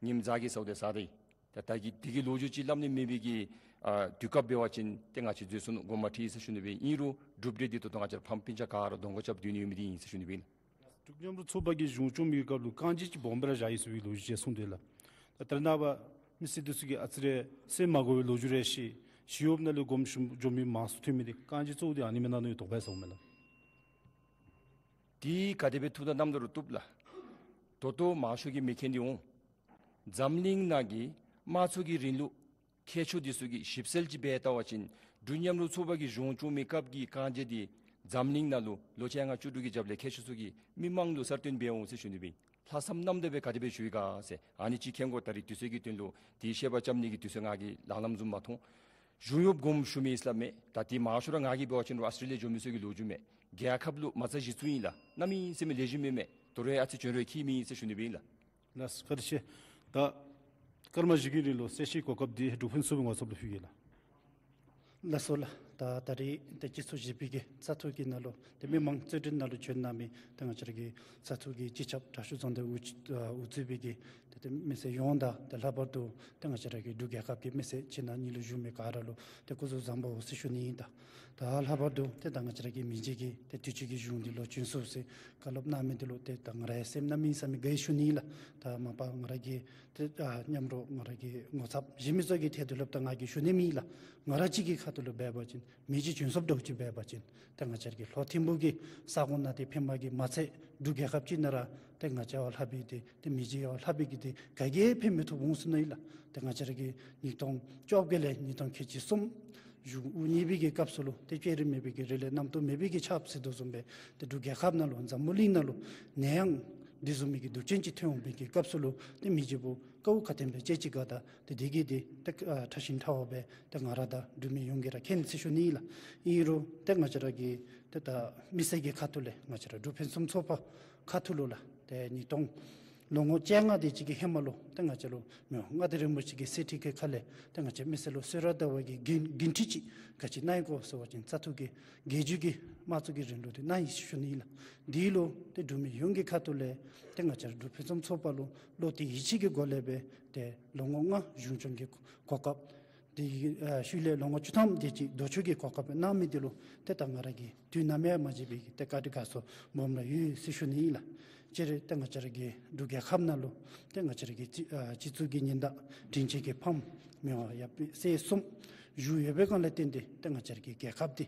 ཉིམ་ཛ་གི་ཟཝ་ད་ཟ་ད་ཡི། ད་ད་གི་དེ་གི་ལོ་རྒྱུས་ཅིག་སླབ་ནི་མེད་པའི་གི་ཨ་དུས་སྐབས་འབད་བ་ཅིན་ཏེ་ང་བཅས་འཛོལ་སོང་ནུག། དགོངསམ་མ་ཁྲེལ་ཟེར་ཞུ་ནི་སྦེ། ཨིན་རུང་གྲུབ་འབྲས་འདི་ད་ལྟོ་ང་བཅས་ར་ཕམ་སྤུན་ཆ་ག་ར་གདོང་ཁར་རྐྱབ་སྡོད་ནི་ཡོད་མི་འདི་ཨིན་ཟེར་ཞུ་ནི་སྦེ་ཨིན་ལགས། འབྲུག་མཉམ་རུབ་ཚོགས་པ་གིས་གཞུང་སྐྱོང་མི་གི་སྐབས་ལུ་རྐང་རྗེས་ཅིག་སྦོམ་སྦེ་ར་བཞག་ཡི་ཟེར་བའི་ལོ་རྒྱུས་ཅིག་གསུངས་ཏེ་ལགས། ད་ད་རེས་ནངས་པ་མི་སེར་འདི་ཚུ་གིས་ཨ་ཙི་རེ་སེམས་མ་དགའ་བའི་ལོ་རྒྱུས་རེ་བཤད། ཞི་གཡོགཔ་ནང་ལས་དགོངསམ་ཞུ་འགྱོ་མི་མང་སུ་ཐོན་མི་འདི་རྐང་རྗེས་གཙོ་བོ་འདི་ཨ་ནི་མེན་ན་མནོ་བའི་དོགས་པ་ཡང་ཟཝ་མས་ལགས། འདི་ག་དེ་སྦེ་ཐུགས་དང་མཉམ་དུ་ར་བཏུབ་ལགས། ད་ལྟོ་མང་ཤོས་ཀྱིས་མི་མཁྱེན་ཏེ་འོང་། འཛམ་གླིང་ནང་གི་དམངས་གཙོ་གི་རིང་ལུགས་མཁས་མཆོག་འདི་ཚུ་གིས་ཞིབ་འཚོལ་ཅིག་འབད་བལྟ་བ་ཅིན་འབྲུག་མཉམ་རུབ་ཚོགས་པ་གིས་གཞུང་སྐྱོང་མི་སྐབས་ཀྱི་རྐང་རྗེས་འདི་འཛམ་གླིང་ནང་ལུ་ལོ་བཅོ་ལྔ་བཅུ་དྲུག་གི་རྒྱབ་ལས་མཁས་མཆོག་ཚུ་གིས་མི་མང་ལུ་གསར་བཏོན་འབད་འོང་ཟེར་ཞུ་ནི་སྦེ་ཨིན། ལྷག་བསམ་རྣམ་དག་སྦེ་ག་དེ་སྦེ་ཞུ་ཡི་ག་ཟེར་ཨ་ནི་ཅིག་མཁྱེན་དགོ། ད་རེས་དུས་ཚོད་ཀྱི་དོན་ལུ་དེ་བཤད་པ་རྐྱབ་ནི་གི་དུས་ཚོད་ང་གིས་ལང་ལངམ་བཟུམ་མ་མཐོང་། གཞུང་གཡོགཔ་དགོངསམ་ཞུ་མི་ཨིན་ཟེར་སླབ་མས། ད་དེ་མང་ཤོས་ར་ང་གིས་འབད་བ་ཅིན་ར་ཨོསི་ཊྲེ་ལི་ཡ་འགྱོ་མི་ཚུ་གི་ལོ་རྒྱུས་མས། རྒྱལ་ཁབ་ལུ་མ་རྩ་གཞི་བཙུགས་ཨིན་ལགས། གནམ་མེད་ས་མེད་ལེགས་ཤོམ་མེད་མས། ད་རུང་ཨ་ཙི་བྱོན་རོགས་འཁྱིད་མི་ཨིན་ཟེར་ཞུ་ནི་སྦེ་ཨིན་ལགས། ལགས་སོ། བཀའ་དྲིན་ཆེ། ད་སྐར་མ་བཞི་གི་རིང་ལུ་གསལ་བཤད་གོ་སྐབས་འདི་འབྲུག་ཕུན་ཚོགས་པའི་ངོ་ཚབ་ལུ་ཕུལ་གེ་ལགས། ལགས་སོ་ལགས། ད་ད་རེས་ཏེ་སྤྱི་ཚོགས་བཞི་པའི་གི་བཙག་འཐུ་གི་ནང་ལུ་ཏེ་མི་མང་རྩོད་བྲིས་ནང་ལུ་བྱོན་གནང་མི་ཏེ་ང་བཅས་ར་གི་བཙག་འཐུ་གི་སྤྱི་ཁྱབ་དྲག་ཤོས་རྫོང་སྡེ་དབུ་ཨ་དབུ་གཙོས་པའི་གི་ཏེ་ཏེ་མི་སེར་ཡོངས་དང་ཏེ་ལྷག་པར་དུ་ཏེ་ང་བཅས་ར་གི་འབྲུག་རྒྱལ་ཁབ་ཀྱི་མི་སེར་ཕྱི་ནང་གཉིས་ལུ་བཞུགས་མི་ག་ར་ལུ་ཏེ་སྐུ་གཟུགས་བཟང་པོ་ཟེར་ཞུ་ནི་ཨིན། ད་ད་ལྷག་པར་དུ་ཏེ་ད་ང་བཅས་ར་གི་མི་རྗེ་གིས་ཏེ་དུས་ཅི་གི་གཞུང་འདི་ལོག་བྱོན་སོང་ཟེར་བཀའ་སློབ་གནང་མི་འདི་ལུ་ཏེ་ད་ང་ར་ཡང་སེམས་གནམ་མེད་ས་མེད་དགའ་ཡི་ཞུ་ནི་ཨིན་ལགས། ད་མ་པ་ང་ར་གི་ཏེ་ཨ་མཉམ་རོགས་ང་ར་གི་ངོ་ཚབ་གཞན་མི་ཚུ་གི་ཐད་དུ་ལུ་ད་ང་གིས་ཞུ་ནི་མེད་ལགས། ང་ར་གཅིག་གི་ཁ་ཐུག་ལུ་འབད་བ་ཅིན་མི་རྗེ་བྱོན་སོངམ་འདྲཝ་ཅིག་འབད་བ་ཅིན་ཏེ་ང་བཅས་ར་གི་ལྷོ་ཐིམ་ཕུག་གི་ས་གོ་ནང་ཏེ་ཕན་པ་གིས་མ་ཚད་འབྲུག་རྒྱལ་ཁབ་ཅིག་ནང་ར་ཏེ་ང་བཅས་བ་ལྷག་པའི་ཏེ་ཏེ་མི་རྗེ་བ་ལྷག་པའི་གི་ཏེ་ག་གིས་ཕན་མི་ཐོགས་འོང་ཟེར་མནོ་ཡི་ལགས། ཏེ་ང་བཅས་ར་གི་ཉིས་སྟོང་བཅོ་བརྒྱད་ལས་ཉིས་སྟོང་ཁལ་གཅིག་གསུམ་གཞུང་དབུ་བརྙེས་པའི་གི་སྐབས་སུ་ལུ་ཏེ་སྤྱན་རས་མེད་པའི་གི་རི་ལས་རྣམ་རྟོག་མེད་པའི་གི་ཆརཔ་ཟེར་དོ་བཟུམ་སྦེ་ཏེ་འབྲུག་རྒྱལ་ཁབ་ནང་ལུ་འཛམ་བུ་གླིང་ནང་ལུ་ནད་ཡམས་འདི་བཟུམ་མའི་གི་སྡུག་ཅན་ཅིག་ཐོན་འོང་པའི་གི་སྐབས་སུ་ལུ་ཏེ་མི་རྗེ་བོ་དཀའཝ་ག་དེམ་སྦེ་སྤྱད་ཅི་ག་ད་ཏེ་དེ་གིས་ཏེ་ཏེ་ཨ་ཕྲ་ཞིང་ཕྲ་བ་སྦེ་ཏེ་ང་ར་དང་འབྲུག་མི་ཡོངས་ཀྱིས་ར་མཁྱེན་ཟེར་ཞུ་ནི་ཨིན་ལགས། ཨིན་རུང་ཏེ་ང་བཅས་ར་གི་ཏེ་ད་མི་སེར་གྱི་ཁ་ཐུག་ལས་ང་བཅས་ར་འབྲུག་ཕུན་སུམ་ཚོགས་པ་ཁ་ཐུག་ལུ་ལགས། ཏེ་ཉིས་སྟོང་ལོ་ངོ་བཅོ་ལྔ་དེ་ཅིག་གི་ཧེ་མ་ལུ་ཏེ་ང་བཅས་ལུ་མི་དབང་མངའ་བདག་རིན་པོ་ཆེ་གི་གསེར་ཁྲི་གི་ཁ་ལས་ཏེ་ང་བཅས་མི་སེར་ལུ་གསོལ་རས་ཟླ་བ་གི་འགན་འགན་འཁྲི་ཅིག་ག་ཅི་གནང་ཡི་གོ་ཟེར་བ་ཅིན་བཙག་འཐུ་གི་རྒྱལ་བརྒྱུད་ཀྱི་དམངས་གཙོ་གི་རིང་ལུགས་འདི་གནང་ཡི་ཞུ་ནི་ཨིན་ལགས། འདི་ལུ་ཏེ་འབྲུག་མི་ཡོངས་ཀྱི་ཁ་ཐུག་ལས་ཏེ་ང་བཅས་ར་འབྲུག་ཕུན་སུམ་ཚོགས་པ་ལུ་བློ་གཏད་ཡིད་ཆེས་ཀྱི་སྒོ་ལས་སྦེ་ཏེ་ལོ་ངོ་ལྔ་གཞུང་སྐྱོང་གི་གོ་སྐབས་དེ་ཨ་ཤུལ་ལས་ལོ་ངོ་བཅུ་ཐམ་དེ་ཅིག་ལྡོག་ཕྱོགས་ཀྱི་གོ་སྐབས་གནང་མི་འདི་ལུ་ཏེ་ད་ང་ར་གིས་དུས་ནམ་ཡང་མ་བརྗེད་པའི་གི་ཏེ་བཀའ་དྲིན་དགའ་ཚོར་སྦོམ་ར་ཡོད་ཟེར་ཞུ་ནི་ཨིན་ལགས། སྤྱིར་ཏེ་ང་བཅས་ར་གི་འབྲུག་རྒྱལ་ཁབ་ནང་ལུ་ཏེ་ང་བཅས་ར་གི་སྤྱི་ཨ་སྤྱི་གཙུག་གི་ཉི་ཟླ་དྲིན་ཅན་གྱི་ཕམ་མི་དབང་ཡབ་སྲས་གསུམ་བཞུགས་ཡོད་པའི་སྒང་ལས་བརྟེན་ཏེ་ཏེ་ང་བཅས་ར་གི་རྒྱལ་ཁབ་འདི་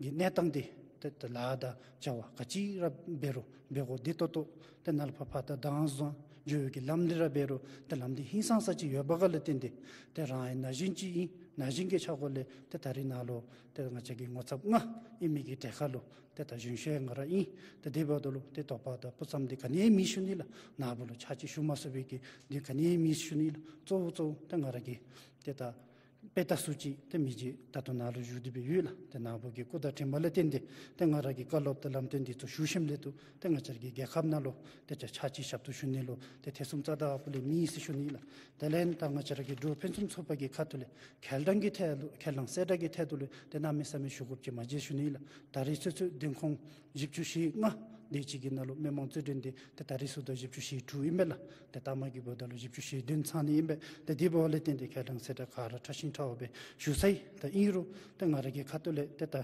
གི་གནས་སྟངས་འདི་ཏེ་ཏེ་ལཱ་དང་བྱ་བ་ག་ཅི་ར་འབད་རུང་འབད་དགོཔ་འདི་ཏོག་ཏོ་ཏེ་ནཱ་ལས་ཕར་ཕར་ད་དྭངས་བཟང་འགྱོ་བའི་གི་ལམ་འདི་ར་འབད་རུང་ཏེ་ལམ་འདི་ཧིང་སངས་ས་ཅིག་ཡོད་པའི་སྒང་ལས་བརྟེན་ཏེ་ཏེ་རང་ཡང་ན་གཞོན་ཅིག་ཨིན། ན་གཞོན་གྱི་ཆ་སྒོ་ལས་ཏེ་ད་རེས་ནཱ་ལུ་ཏེ་ང་བཅས་ཀྱི་ངོ་ཚབ་ལྔ་ཨིན་མི་གི་གྲལ་ཁར་ལུ་ཏེ་ད་གཞོན་ཤོས་ང་ར་ཨིན། ཏེ་དེ་འབདཝ་ད་ལུ་ཏེ་དོགས་པ་དང་སྤུ་ཙམ་འདི་ག་ནི་ཡང་མེད་ཞུ་ནི་ལགས། ནཱ་བུ་ལུ་ཕྱག་ཅིག་ཞུ་མ་ཚུགས་པའི་གི་འདི་ག་ནི་ཡང་མེད་ཞུ་ནི་ལགས། གཙོ་བོ་གཙོ་བོ་ཏེ་ང་ར་གི་ཏེ་ད་ དཔེ་ལྟ་སུ་ཅིག་ཏེ་མི་རྗེ་ད་ལྟོ་ནཱ་ལུ་བཞུགས་ཏེ་སྦེ་ཡོད་ལགས། ཏེ་ནཱ་བུ་གི་སྐུ་དང་མགྲིན་པ་ལས་བརྟེན་ཏེ་ཏེ་ང་ར་གི་བཀའ་སློབ་དང་ལམ་སྟོན་འདི་ཚུ་ཞུ་ཞིནམ་ལས་ཏེ་ཏེ་ང་བཅས་ར་གི་རྒྱལ་ཁབ་ནང་ལུ་ཏེ་ཕྱག་ཕྱིད་ཞབས་ཏོག་ཞུ་ནི་ལུ་ཏེ་ཐེ་ཚོམ་རྩ་དང་པོ་ལས་མེད་ཟེར་ཞུ་ནི་ལགས། དེ་ལས་ད་ང་བཅས་ར་གི་འབྲུག་ཕུན་སུམ་ཚོགས་པ་གི་ཁ་ཐུག་ལས་ཁས་བླངས་ཀྱི་ཐད་ལུ་ཁས་བླངས་གསལ་བསྒྲགས་ཀྱི་ཐད་དུ་ལུ་ཏེ་གནམ་མེད་ས་མེད་ཞུ་དགོཔ་ཅིག་མ་མཇལ་ཞུ་ནི་ལགས། ད་རེས་ཚུན་ཚོད་བདུན་སྟོང་བཞི་བཅུ་ཞེ་ལྔ་དེ་ཅིག་གི་ནང་ལུ་མི་མང་རྩོད་འགྲན་འདི་ཏེ་ད་རེས་ཚུན་ཚོད་བཞི་བཅུ་ཞེ་དྲུག་ཨིན་པས་ལགས། ཏེ་ལྟག་མ་གི་འབདཝ་ད་ལུ་བཞི་བཅུ་ཞེ་བདུན་ཚང་ནི་ཨིན་པས། ཏེ་དེ་འབདཝ་ལས་བརྟེན་ཏེ་ཁས་བླངས་གསལ་བསྒྲགས་ག་ར་ཕྲ་ཞིང་ཕྲ་བ་སྦེ་ཞུ་ཚར་ཡི། ད་ཨིན་རུང་ཏེ་ང་ར་གི་ཁ་ཐུག་ལས་ཏེ་ད་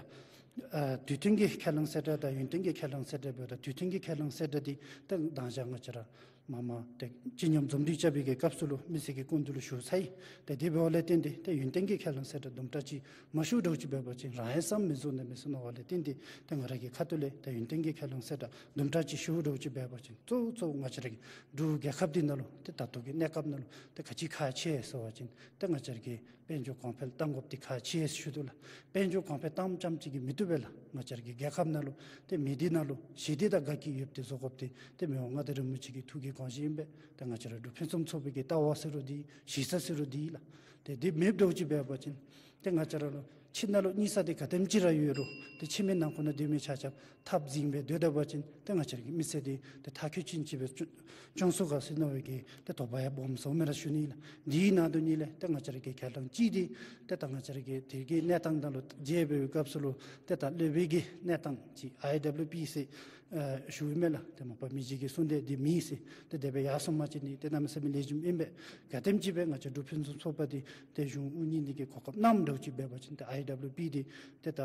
ཨ་དུས་མཐུན་གྱི་ཁས་བླངས་གསལ་བསྒྲགས་དང་ཡུན་བརྟན་གྱི་ཁས་བླངས་གསལ་བསྒྲགས་འབདཝ་ད་དུས་མཐུན་གྱི་ཁས་བླངས་གསལ་བསྒྲགས་འདི་ཏེ་མདང་ཞག་ང་བཅས་ར་མ་མ་ཏེ་སྤྱི་མཉམ་འཛོམས་སྒྲིག་རྐྱབ་པའི་གི་སྐབས་སུ་ལུ་མི་སེར་གྱི་སྐུ་མདུན་ལུ་ཞུ་ཚར་ཡི། ཏེ་དེ་འབདཝ་ལས་བརྟེན་ཏེ་ཏེ་ཡུན་བརྟན་གྱི་ཁས་བླངས་གསལ་བསྒྲགས་དུམ་གྲ་ཅིག་མ་ཞུ་འདྲཝ་ཅིག་འབད་བ་ཅིན་རང་ཡང་བསམ་མི་བཟོ་ནི་མི་བཟོ་ནི་འབདཝ་ལས་བརྟེན་ཏེ་ཏེ་ང་ར་གི་ཁ་ཐུག་ལས་ཏེ་ཡུན་བརྟན་གྱི་ཁས་བླངས་གསལ་བསྒྲགས་དུམ་གྲ་ཅིག་ཞུ་འདྲཝ་ཅིག་འབད་བ་ཅིན་གཙོ་བོ་གཙོ་བོ་ང་བཅས་ར་གི་འབྲུག་རྒྱལ་ཁབ་འདི་ནང་ལུ་ཏེ་ད་ལྟོ་གི་གནས་སྐབས་ནང་ལུ་ཏེ་ག་ཅི་ཁག་ཆེ་ཟེར་བ་ཅིན་ཏེ་ང་བཅས་ར་གི་དཔལ་འབྱོར་གོང་འཕེལ་གཏང་དགོཔ་འདི་ཁག་ཆེ་ཟེར་ཞུ་དོ་ལགས། དཔལ་འབྱོར་གོང་འཕེལ་གཏངམ་ཙམ་ཅིག་གིས་མི་བཏུབ་པས་ལགས། ང་བཅས་ར་གི་རྒྱལ་ཁབ་ནང་ལུ་ཏེ་མི་སྡེ་ནང་ལུ་ཞི་བདེ་དང་དགའ་སྐྱིད་ཡོདཔ་འདི་བཟོ་དགོཔ་འདི་ཏེ་མི་དབང་མངའ་བདག་རིན་པོ་ཆེ་གི་ཐུགས་ཀྱི་དགོངས་བཞེད་ཨིན་པས། ཏེ་ང་བཅས་ར་འབྲུག་ཕུན་སུམ་ཚོགས་པའི་གི་ལྟ་བ་ཟེར་རུང་འདི་གཞི་རྩ་ཟེར་རུང་འདི་ལགས། ཏེ་འདི་མེདཔ་འདྲཝ་ཅིག་འབད་བ་ཅིན་ཏེ་ང་བཅས་ར་ལུ་ཕྱི་ནང་ལུ་གཉིས་ས་འདི་ག་དེམ་ཅིག་ར་ཡོད་རུང་ཏེ་ཕྱི་མི་ནང་འཁོད་ནང་སྡོད་མི་ཆ་ཁྱབ་འཐབ་འཛིང་སྦེ་སྡོད་ད་པ་ཅིན་ཏེ་ང་བཅས་ར་གི་མི་སེར་འདི་ཏེ་མཐར་འཁྱོལ་ཅན་ཅིག་སྦེ་སྐྱོང་སྐྱོང་ཚུགས་ག་ཟེར་མནོ་བའི་གི་ཏེ་དོགས་པ་ཡང་སྦོམ་སོང་མས་ར་ཞུ་ནི་ལགས། འདི་ནང་དོན་ཉིད་ལས་ཏེ་ང་བཅས་ར་གི་ཁས་བླངས་ཅིག་འདི་ཏེ་ད་ང་བཅས་ར་གི་དེ་གི་གནས་སྟངས་དང་ལུ་མཇལ་བའི་སྐབས་སུ་ལུ་ཏེ་ད་སློབ་དཔོན་གྱི་གནས་སྟངས་ཅིག་ཨའི་ཌབ་ལུ་པི་ཟེར་ཨ་ཞུཝ་མས་ལགས། ཏེ་མ་པ་མི་རྗེ་གིས་གསུངས་ཏེ་འདི་མེད་ཟེར། ཏེ་དེ་སྦེ་ཡར་སོང་པ་ཅིན་འདི་ཏེ་གནམ་མེད་ས་མེད་ལེགས་ཤོམ་ཨིན་པས། ག་དེམ་ཅིག་སྦེ་ང་བཅས་འབྲུག་ཕུན་སུམ་ཚོགས་པ་འདི་ཏེ་གཞུང་དབུ་བརྙེས་ནི་གི་གོ་སྐབས་གནངམ་འདྲཝ་ཅིག་འབད་བ་ཅིན་ཏེ་ཨའི་ཌབ་ལུ་པི་འདི་ཏེ་ད་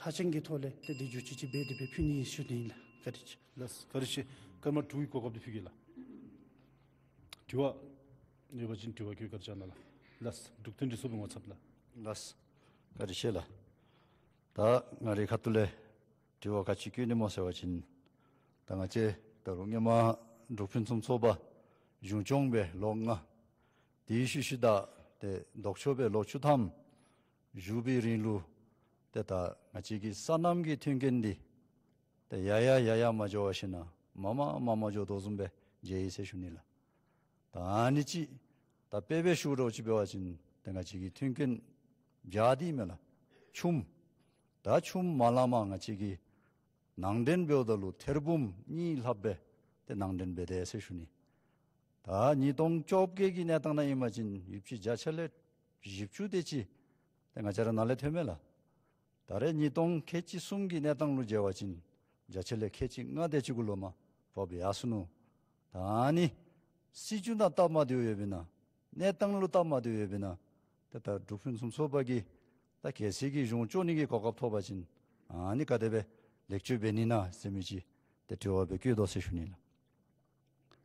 ཧ་ཅང་གི་ཐོག་ལས་ཏེ་འདི་བསྒྱུར་བཅོས་ཅིག་འབད་དེ་སྦེ་ཕུལ་ནི་ཨིན་ཟེར་ཞུ་ནི་ཨིན་ལགས། བཀའ་དྲིན་ཆེ། ལགས་སོ། བཀའ་དྲིན་ཆེ། ཀརྨ་དྲུག་གི་གོ་སྐབས་འདི་ཕུལ་གེ་ལགས། དྲི་བ་ཡོད་པ་ཅིན་དྲི་བ་བཀོད་བཀའ་དྲིན་ཆེ་གནང་ལགས། ལགས་སོ། འབྲུག་བསྟན་འཛིན་ཚོགས་པའི་ངོ་ཚབ་ལགས། ལགས་སོ། བཀའ་དྲིན་ཆེ་ལགས། ད་ང་རའི་ཁ་ཐུག་ལས་དྲི་བ་ག་ཅི་བཀོད་ནི་སྨོ་ཟེར་བ་ཅིན་ད་ང་བཅས་ད་རུང་སྔོན་མ་འབྲུག་ཕུན་སུམ་ཚོགས་པ་གཞུང་སྐྱོང་སྦེ་ལོ་ལྔ་དེའི་ཤུལ་ཤུལ་ད་ཏེ་ལྡོག་ཕྱོགས་སྦེ་ལོ་བཅུ་ཐམ་བཞུགས་པའི་རིང་ལུ་ཏེ་ད་ང་བཅས་ཀྱི་སོ་ནམ་གྱི་མཐུན་རྐྱེན་འདི་ཏེ་ཡར་ཡར་ཡར་ཡར་མ་འགྱོ་བ་ཞིན་ན་མར་མར་མར་མར་འགྱོ་དོ་བཟུམ་སྦེ་མཇལ་ཡི་ཟེར་ཞུ་ནི་ལགས། ད་ཨ་ནི་ཅིག་ད་དཔེ་སྦེ་ཞུ་འདྲཝ་ཅིག་འབད་བ་ཅིན་ཏེ་ང་བཅས་ཀྱི་མཐུན་རྐྱེན་བྱཱར་འདི་མས་ལགས། ཆུམ། ད་ཆུམ་མ་ལངམ་ང་བཅས་ཀྱིས་ནང་འདྲེན་འབདཝ་ད་ལུ་ཐེར་འབུམ་གཉིས་ལྷགཔ་སྦེ་ཏེ་ནང་འདྲེན་འབད་དེས་ཟེར་ཞུ་ནི། ད་ཉིས་སྟོང་བཅོ་བརྒྱད་ཀྱི་གནས་སྟངས་ནང་ཨིན་པ་ཅིན་ཡོདཔ་ཅིག་བརྒྱ་ཆ་ལས་བཞི་བཅུ་དེ་ཅིག་ཏེ་ང་བཅས་ར་ནཱ་ལས་ཐོན་མས་ལགས། ད་རེས་ཉིས་སྟོང་ཁལ་གཅིག་གསུམ་གྱི་གནས་སྟངས་ལུ་མཇལ་བ་ཅིན་བརྒྱ་ཆ་ལས་ཁལ་གཅིག་ལྔ་དེ་ཅིག་གུ་ལུ་མར་བབས་ཡར་སོ་ནུག། ད་ཨ་ནི་སྲིད་བྱུས་དང་སྟབས་མ་བདེཝ་ཡོདཔ་ཨིན་ན་གནས་སྟངས་ལུ་སྟབས་མ་བདེཝ་ཡོདཔ་ཨིན་ན་ཏེ་ད་འབྲུག་ཕུན་སུམ་ཚོགས་པ་གིས་ད་གལ་སྲིད་ཀྱི་གཞུང་སྐྱོང་ནི་གི་གོ་སྐབས་ཐོབ་པ་ཅིན་ཨ་ནི་ག་དེ་སྦེ་ལེགས་བཅོས་འབད་ནི་ན་ཟེར་མི་ཅིག་ཏེ་དྲི་བ་སྦེ་བཀོད་དོ་ཟེར་ཞུ་ནི་ལགས།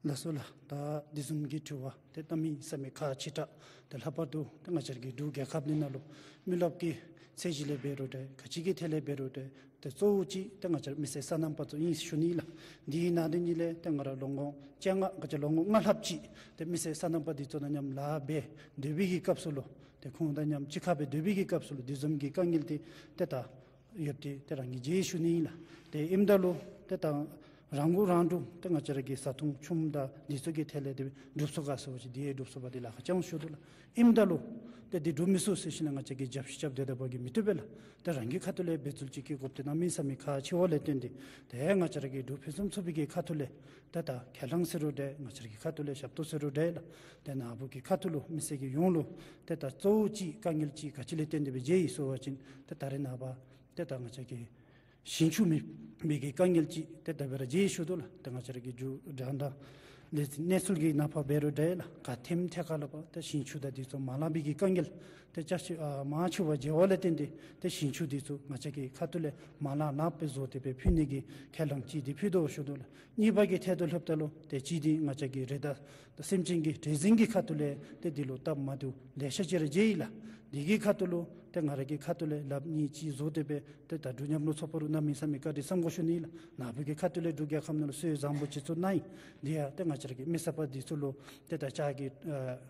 ལགས་སོ་ལགས། ད་འདི་བཟུམ་གྱི་དྲི་བ་ཏེ་གནམ་མེད་ས་མེད་ཁག་ཆེ་དྲགས། ཏེ་ལྷག་པར་དུ་ཏེ་ང་བཅས་ར་གི་འབྲུག་རྒྱལ་ཁབ་འདི་ནང་ལུ་མི་རློབས་ཀྱི་ཚད་གཞི་ལས་འབད་རུང་འདྲ་ག་ཅི་གི་ཐད་ལས་འབད་རུང་འདྲ་ཏེ་གཙོ་བོ་ཅིག་ཏེ་ང་བཅས་ར་མི་སེར་སོ་ནམ་པ་ཚུ་ཨིན་ཟེར་ཞུ་ནི་ལགས། འདི་ནང་དོན་ཉིད་ལས་ཏེ་ང་ར་ལོ་ངོ་བཅོ་ལྔ་ག་ཅི་ལོ་ངོ་ལྔ་ལྷགཔ་ཅིག་ཏེ་མི་སེར་སོ་ནམ་པ་འདི་ཚུ་དང་མཉམ་ལཱ་འབད་སྡོད་པའི་གི་སྐབས་སུ་ལུ་ཏེ་ཁོང་དང་མཉམ་གཅིག་ཁར་སྦེ་སྡོད་པའི་གི་སྐབས་སུ་ལུ་འདི་བཟུམ་གྱི་དཀའ་ངལ་འདི་ཏེ་ད་ཡོདཔ་འདི་ཏེ་རང་གིས་མཇལ་ཞུ་ནི་ཨིན་ལགས། ཏེ་ཨིནམ་ད་ལུ་ཏེ་ད་རང་མགོ་རང་འདྲོངས་ཏེ་ང་བཅས་ར་གི་བཟའ་འཐུང་ཆུམ་དང་འདི་ཚུ་གི་ཐད་ལས་ཏེ་སྒྲུབ་ཚུགས་ག་ཟེར་བ་ཅིན་འདི་ཡང་སྒྲུབ་ཚུགས་པ་འདི་ལཱ་ཁག་ཆེ་འོང་ཞུ་དོ་ལགས། ཨིནམ་ད་ལུ་ཏེ་འདི་སྒྲུབ་མི་ཚུགས་ཟེར་ཞིནམ་ལས་ང་བཅས་ཀྱིས་རྒྱབ་བཤུད་རྐྱབ་སྡོད་ད་པ་གིས་མི་བཏུབ་པས་ལགས། ཏེ་རང་གི་ཁ་ཐུག་ལས་འབད་ཚུགས་ཅིག་བསྐྱེད་དགོཔ་འདི་གནམ་མེད་ས་མེད་ཁག་ཆེ་བ་ལས་བརྟེན་ཏེ་ཏེ་ང་བཅས་ར་གི་འབྲུག་ཕུན་སུམ་ཚོགས་པའི་གི་ཁ་ཐུག་ལས་ཏེ་ད་ཁས་བླངས་ཟེར་རུང་འདྲ་ང་བཅས་ར་གི་ཁ་ཐུག་ལས་ཞབས་ཏོག་ཟེར་རུང་འདྲ་ལགས། ཏེ་ནཱ་བུ་གི་ཁ་ཐུག་ལུ་མི་སེར་གྱི་ཡོངས་ལུ་ཏེ་ད་གཙོ་བོ་ཅིག་དཀའ་ངལ་ཅིག་ག་ཅི་ལས་བརྟེན་ཏེ་སྦེ་མཇལ་ཡི་ཟེར་བ་ཅིན་ཏེ་ད་རེས་ནངས་པ་ཏེ་ད་ང་བཅས་ཀྱི་ཞིང་ཆུ་མེད་པའི་གི་དཀའ་ངལ་ཅིག་ཏེ་ད་སྦེ་ར་མཇལ་ཡི་ཞུ་དོ་ལགས། ཏེ་ང་བཅས་ར་གི་རྒྱུ་དང་ད་ལས་གནས་ཚུལ་གྱི་ནང་ཕར་འབད་རུང་འདྲ་ལགས། ག་ཐེམ་ཐད་ཁར་ལུ་ཕར་ཏེ་ཞིང་ཆུ་དང་འདི་ཚུ་མ་ལང་པའི་གི་དཀའ་ངལ་ཏེ་ཅ་ཆེ་ཨ་མང་ཆེ་བ་མཇལ་བ་ལས་བརྟེན་ཏེ་ཏེ་ཞིང་ཆུ་འདི་ཚུ་ང་བཅས་ཀྱི་ཁ་ཐུག་ལས་མ་ལང་ལངམ་སྦེ་བཟོ་སྟེ་སྦེ་ཕུལ་ནི་གི་ཁས་བླངས་ཅིག་འདི་ཕུལ་དོ་ཞུ་དོ་ལགས། གཉིས་པ་གི་ཐད་དུ་ལྷོདཔ་ད་ལུ་ཏེ་གཅིག་འདི་ང་བཅས་ཀྱི་རི་དྭགས་ད་སེམས་ཅན་གྱི་བྲེལ་ཟིང་གི་ཁ་ཐུག་ལས་ཏེ་འདི་ལུ་སྟབས་མ་བདེཝ་ལེ་ཤ་ཅིག་ར་མཇལ་ཡི་ལགས། འདི་གི་ཁ་ཐུག་ལུ་ཏེ་ང་ར་གི་ཁ་ཐུག་ལས་ལགཔ་གཉིས་ཅིག་བཟོ་སྟེ་སྦེ་ཏེ་ད་འབྲུག་མཉམ་རུབ་ཚོགས་པ་ལུ་གནམ་མེད་ས་མེད་བཀའ་དྲིན་བསམ་དགོ་ཞུ་ནི་ལགས། ནཱ་བུ་གི་ཁ་ཐུག་ལས་འབྲུག་རྒྱལ་ཁབ་ནང་ལུ་སྲོལ་བཟང་པོ་ཅིག་ཚུ་གནང་ཡི། འདི་ཡང་ཏེ་ང་བཅས་ར་གི་མི་སེར་པ་འདི་ཚུ་ལུ་ཏེ་ད་ལྕགས་ཀྱི་ཨ་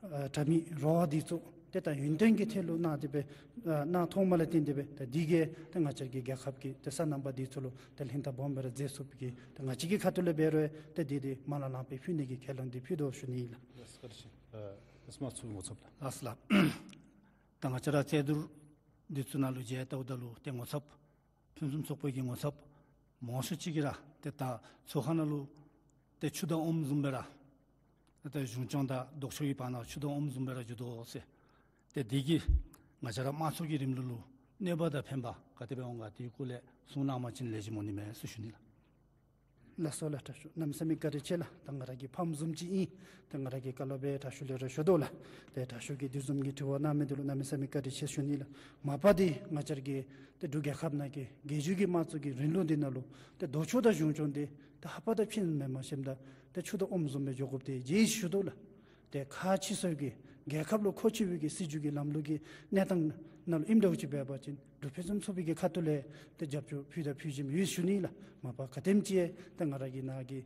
ཨ་དྲ་མིག་རོ་བ་འདི་ཚུ་ཏེ་ད་ཡུན་བརྟན་གྱི་ཐད་ལུ་གནང་སྟེ་སྦེ་ཨ་གནང་ཐོག་མ་ལས་བརྟེན་ཏེ་སྦེ་ད་འདི་གིས་ཏེ་ང་བཅས་ར་གི་རྒྱལ་ཁབ་ཀྱི་ཏེ་སོ་ནམ་པ་འདི་ཚུ་ལུ་ཏེ་ལྷན་ཐབས་སྦོམ་སྦེ་ར་མཛད་ཚུགས་པའི་གི་ཏེ་ང་བཅས་ཀྱི་ཁ་ཐུག་ལས་འབད་རུང་ཏེ་འདི་འདི་མ་ལང་ལངམ་སྦེ་ཕུལ་ནི་གི་ཁས་བླངས་འདི་ཕུལ་དོ་ཞུ་ནི་ཨིན་ལགས། ལགས་སོ། བཀའ་དྲིན་ཆེ། ཨ་ཨེས་མ་ཚུ་ངོ་ཚབ་ལགས། ལགས་སོ་ལགས། ད་ང་བཅས་ར་རྩོད་བསྡུར་འདི་ཚུ་ནང་ལུ་མཇལ་བལྟཝ་ད་ལུ་ཏེ་ངོ་ཚབ་ཕུན་སུམ་ཚོགས་པའི་གི་ངོ་ཚབ་མང་ཤོས་ཅིག་གིས་ར་ཏེ་ད་ཚོགས་ཁང་ནང་ལུ་ཏེ་ཆུ་དང་ཨོམ་བཟུམ་སྦེ་ར་ཏེ་ད་གཞུང་སྐྱོང་དང་ལྡོག་ཕྱོགས་ཀྱི་བར་ན་ཆུ་དང་ཨོམ་བཟུམ་སྦེ་ར་འགྱོ་དོ་ཟེར། ཏེ་འདི་གིས་ང་བཅས་ར་དམངས་གཙོ་གི་རིང་ལུགས་ལུ་གནོད་པ་དང་ཕན་པ་ག་དེ་སྦེ་འོང་ག་དེའི་སྐོར་ལས་གསུང་གནང་པ་ཅིན་ལེགས་ཤོམ་འོང་ནི་མས་ཟེར་ཞུ་ནི་ལགས། ལགས་སོ་ལགས། དྲག་ཤོས་གནམ་མེད་ས་མེད་བཀའ་དྲིན་ཆེ་ལགས། ད་ང་ར་གི་ཕམ་བཟུམ་ཅིག་ཨིན། ད་ང་ར་གི་བཀའ་སློབ་སྦེ་དྲག་ཤོས་ལས་ར་ཞུ་དོ་ལགས། ཏེ་དྲག་ཤོས་ཀྱིས་དེ་བཟུམ་གྱི་དྲི་བ་གནང་མི་འདི་ལུ་གནམ་མེད་ས་མེད་བཀའ་དྲིན་ཆེ་ཞུ་ནི་ལགས། མ་པ་འདི་ང་བཅས་ར་གི་ཏེ་འབྲུག་རྒྱལ་ཁབ་ནང་གི་རྒྱལ་བརྒྱུད་ཀྱི་དམངས་གཙོ་གི་རིང་ལུགས་འདི་ནང་ལུ་ཏེ་ལྡོག་ཕྱོགས་དང་གཞུང་སྐྱོང་འདི་ཏེ་ཧ་པ་དང་ཕྱིན་མེན་མ་ཤེསཔ་ད་ཏེ་ཆུ་དང་ཨོམ་བཟུམ་སྦེ་འགྱོ་དགོཔ་འདི་མཇལ་ཞུ་དོ་ལགས། ཏེ་ཁག་ཆེ་ཤོས་ཀྱི་རྒྱལ་ཁབ་ལུ་མཁོ་ཆེ་བའི་གི་སྲིད་བྱུས་ཀྱི་ལམ་ལུགས་ཀྱི་གནས་སྟངས་ནང་ལུ་ཨིནམ་འདྲཝ་ཅིག་འབད་བ་ཅིན་འབྲུག་ཕུན་སུམ་ཚོགས་པའི་གི་ཁ་ཐུག་ལས་ཏེ་རྒྱབ་སྐྱོར་ཕུལ་དང་ཕུལ་བཞིན་ཡོད་ཞུ་ནི་ལགས། མ་པ་ག་དེམ་ཅིག་ཏེ་ང་ར་གི་ནཱ་གི་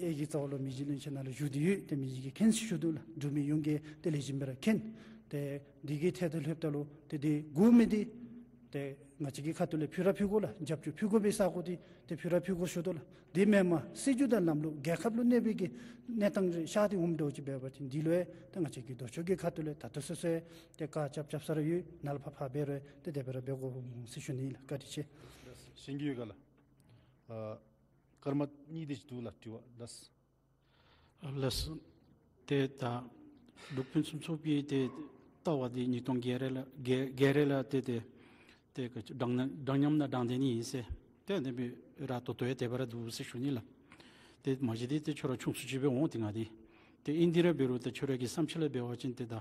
ཨེ་གི་རྩ་བ་ལུ་མི་རྗེ་བློན་ཆེན་ནཱ་ལུ་བཞུགས་ཏེ་ཡོད། ཏེ་མི་རྗེ་གིས་མཁྱེན་ཟེར་ཞུ་དོ་ལགས། འབྲུག་མི་ཡོངས་ཀྱིས་ཏེ་ལེགས་ཤོམ་སྦེ་ར་མཁྱེན། ཏེ་འདི་གི་ཐད་དུ་ལྷོདཔ་ད་ལུ་ཏེ་འདི་དགོ་མི་འདི་ཏེ་ང་བཅས་ཀྱི་ཁ་ཐུག་ལས་ཕུལ་ར་ཕུལ་དགོ་ལགས། རྒྱབ་སྐྱོར་ཕུལ་དགོ་པའི་ས་གོ་འདི་ཏེ་ཕུལ་ར་ཕུལ་དགོ་ཞུ་དོ་ལགས། དེ་མེན་པར་སྲིད་བྱུས་དང་ལམ་ལུགས་རྒྱལ་ཁབ་ལུ་གནོད་པའི་གི་གནས་སྟངས་རེ་ཤར་ཏེ་འོངམ་འདྲཝ་ཅིག་འབད་བ་ཅིན་འདི་ལུ་ཡང་ཏེ་ང་བཅས་ཀྱི་ལྡོག་ཕྱོགས་ཀྱི་ཁ་ཐུག་ལས་ད་ལྟོ་སོ་སོ་ཡང་ཏེ་བཀག་རྐྱབ་རྐྱབ་ས་ར་ཡོད། ནཱ་ལས་ཕར་ཕར་འབད་རུང་ཏེ་དེ་སྦེ་ར་འབད་དགོ་འོང་ཟེར་ཞུ་ནི་ལགས། བཀའ་དྲིན་ཆེ། ཞུ་ནི་ཡོད་ག་ལགས། ཨ་སྐར་མ་གཉིས་དེ་ཅིག་འདུག་ལགས། དྲི་བ་ལགས། ལགས། ཏེ་ད་འབྲུག་ཕུན་སུམ་ཚོགས་པའི་ཏེ་ལྟ་བ་འདི་ཉིས་སྟོང་བརྒྱད་རེ་ལ་བརྒྱད་བརྒྱད་རེ་ལ་ཏེ་ཏེ་ཏེ་ག་ཅི་འདྲ་མཉམ་འདྲ་མཉམ་དང་དྲང་བདེན་ཨིན་ཟེར་ཏེ་དེ་སྦེ་ར་ད་ལྟོ་ཡང་དེ་སྦེ་ར་འདུག་ཟེར་ཞུ་ནི་ལགས། ཏེ་མ་གཞི་འདི་ཏེ་ཁྱོད་ར་ཆུང་སུ་ཅིག་སྦེ་འོང་། ཏེ་ང་འདི་ཏེ་ཨིན་འདི་ར་འབད་རུང་ཏེ་ཁྱོད་ར་གི་བསམ་འཆར་ལས་འབད་བ་ཅིན་ཏེ་ད་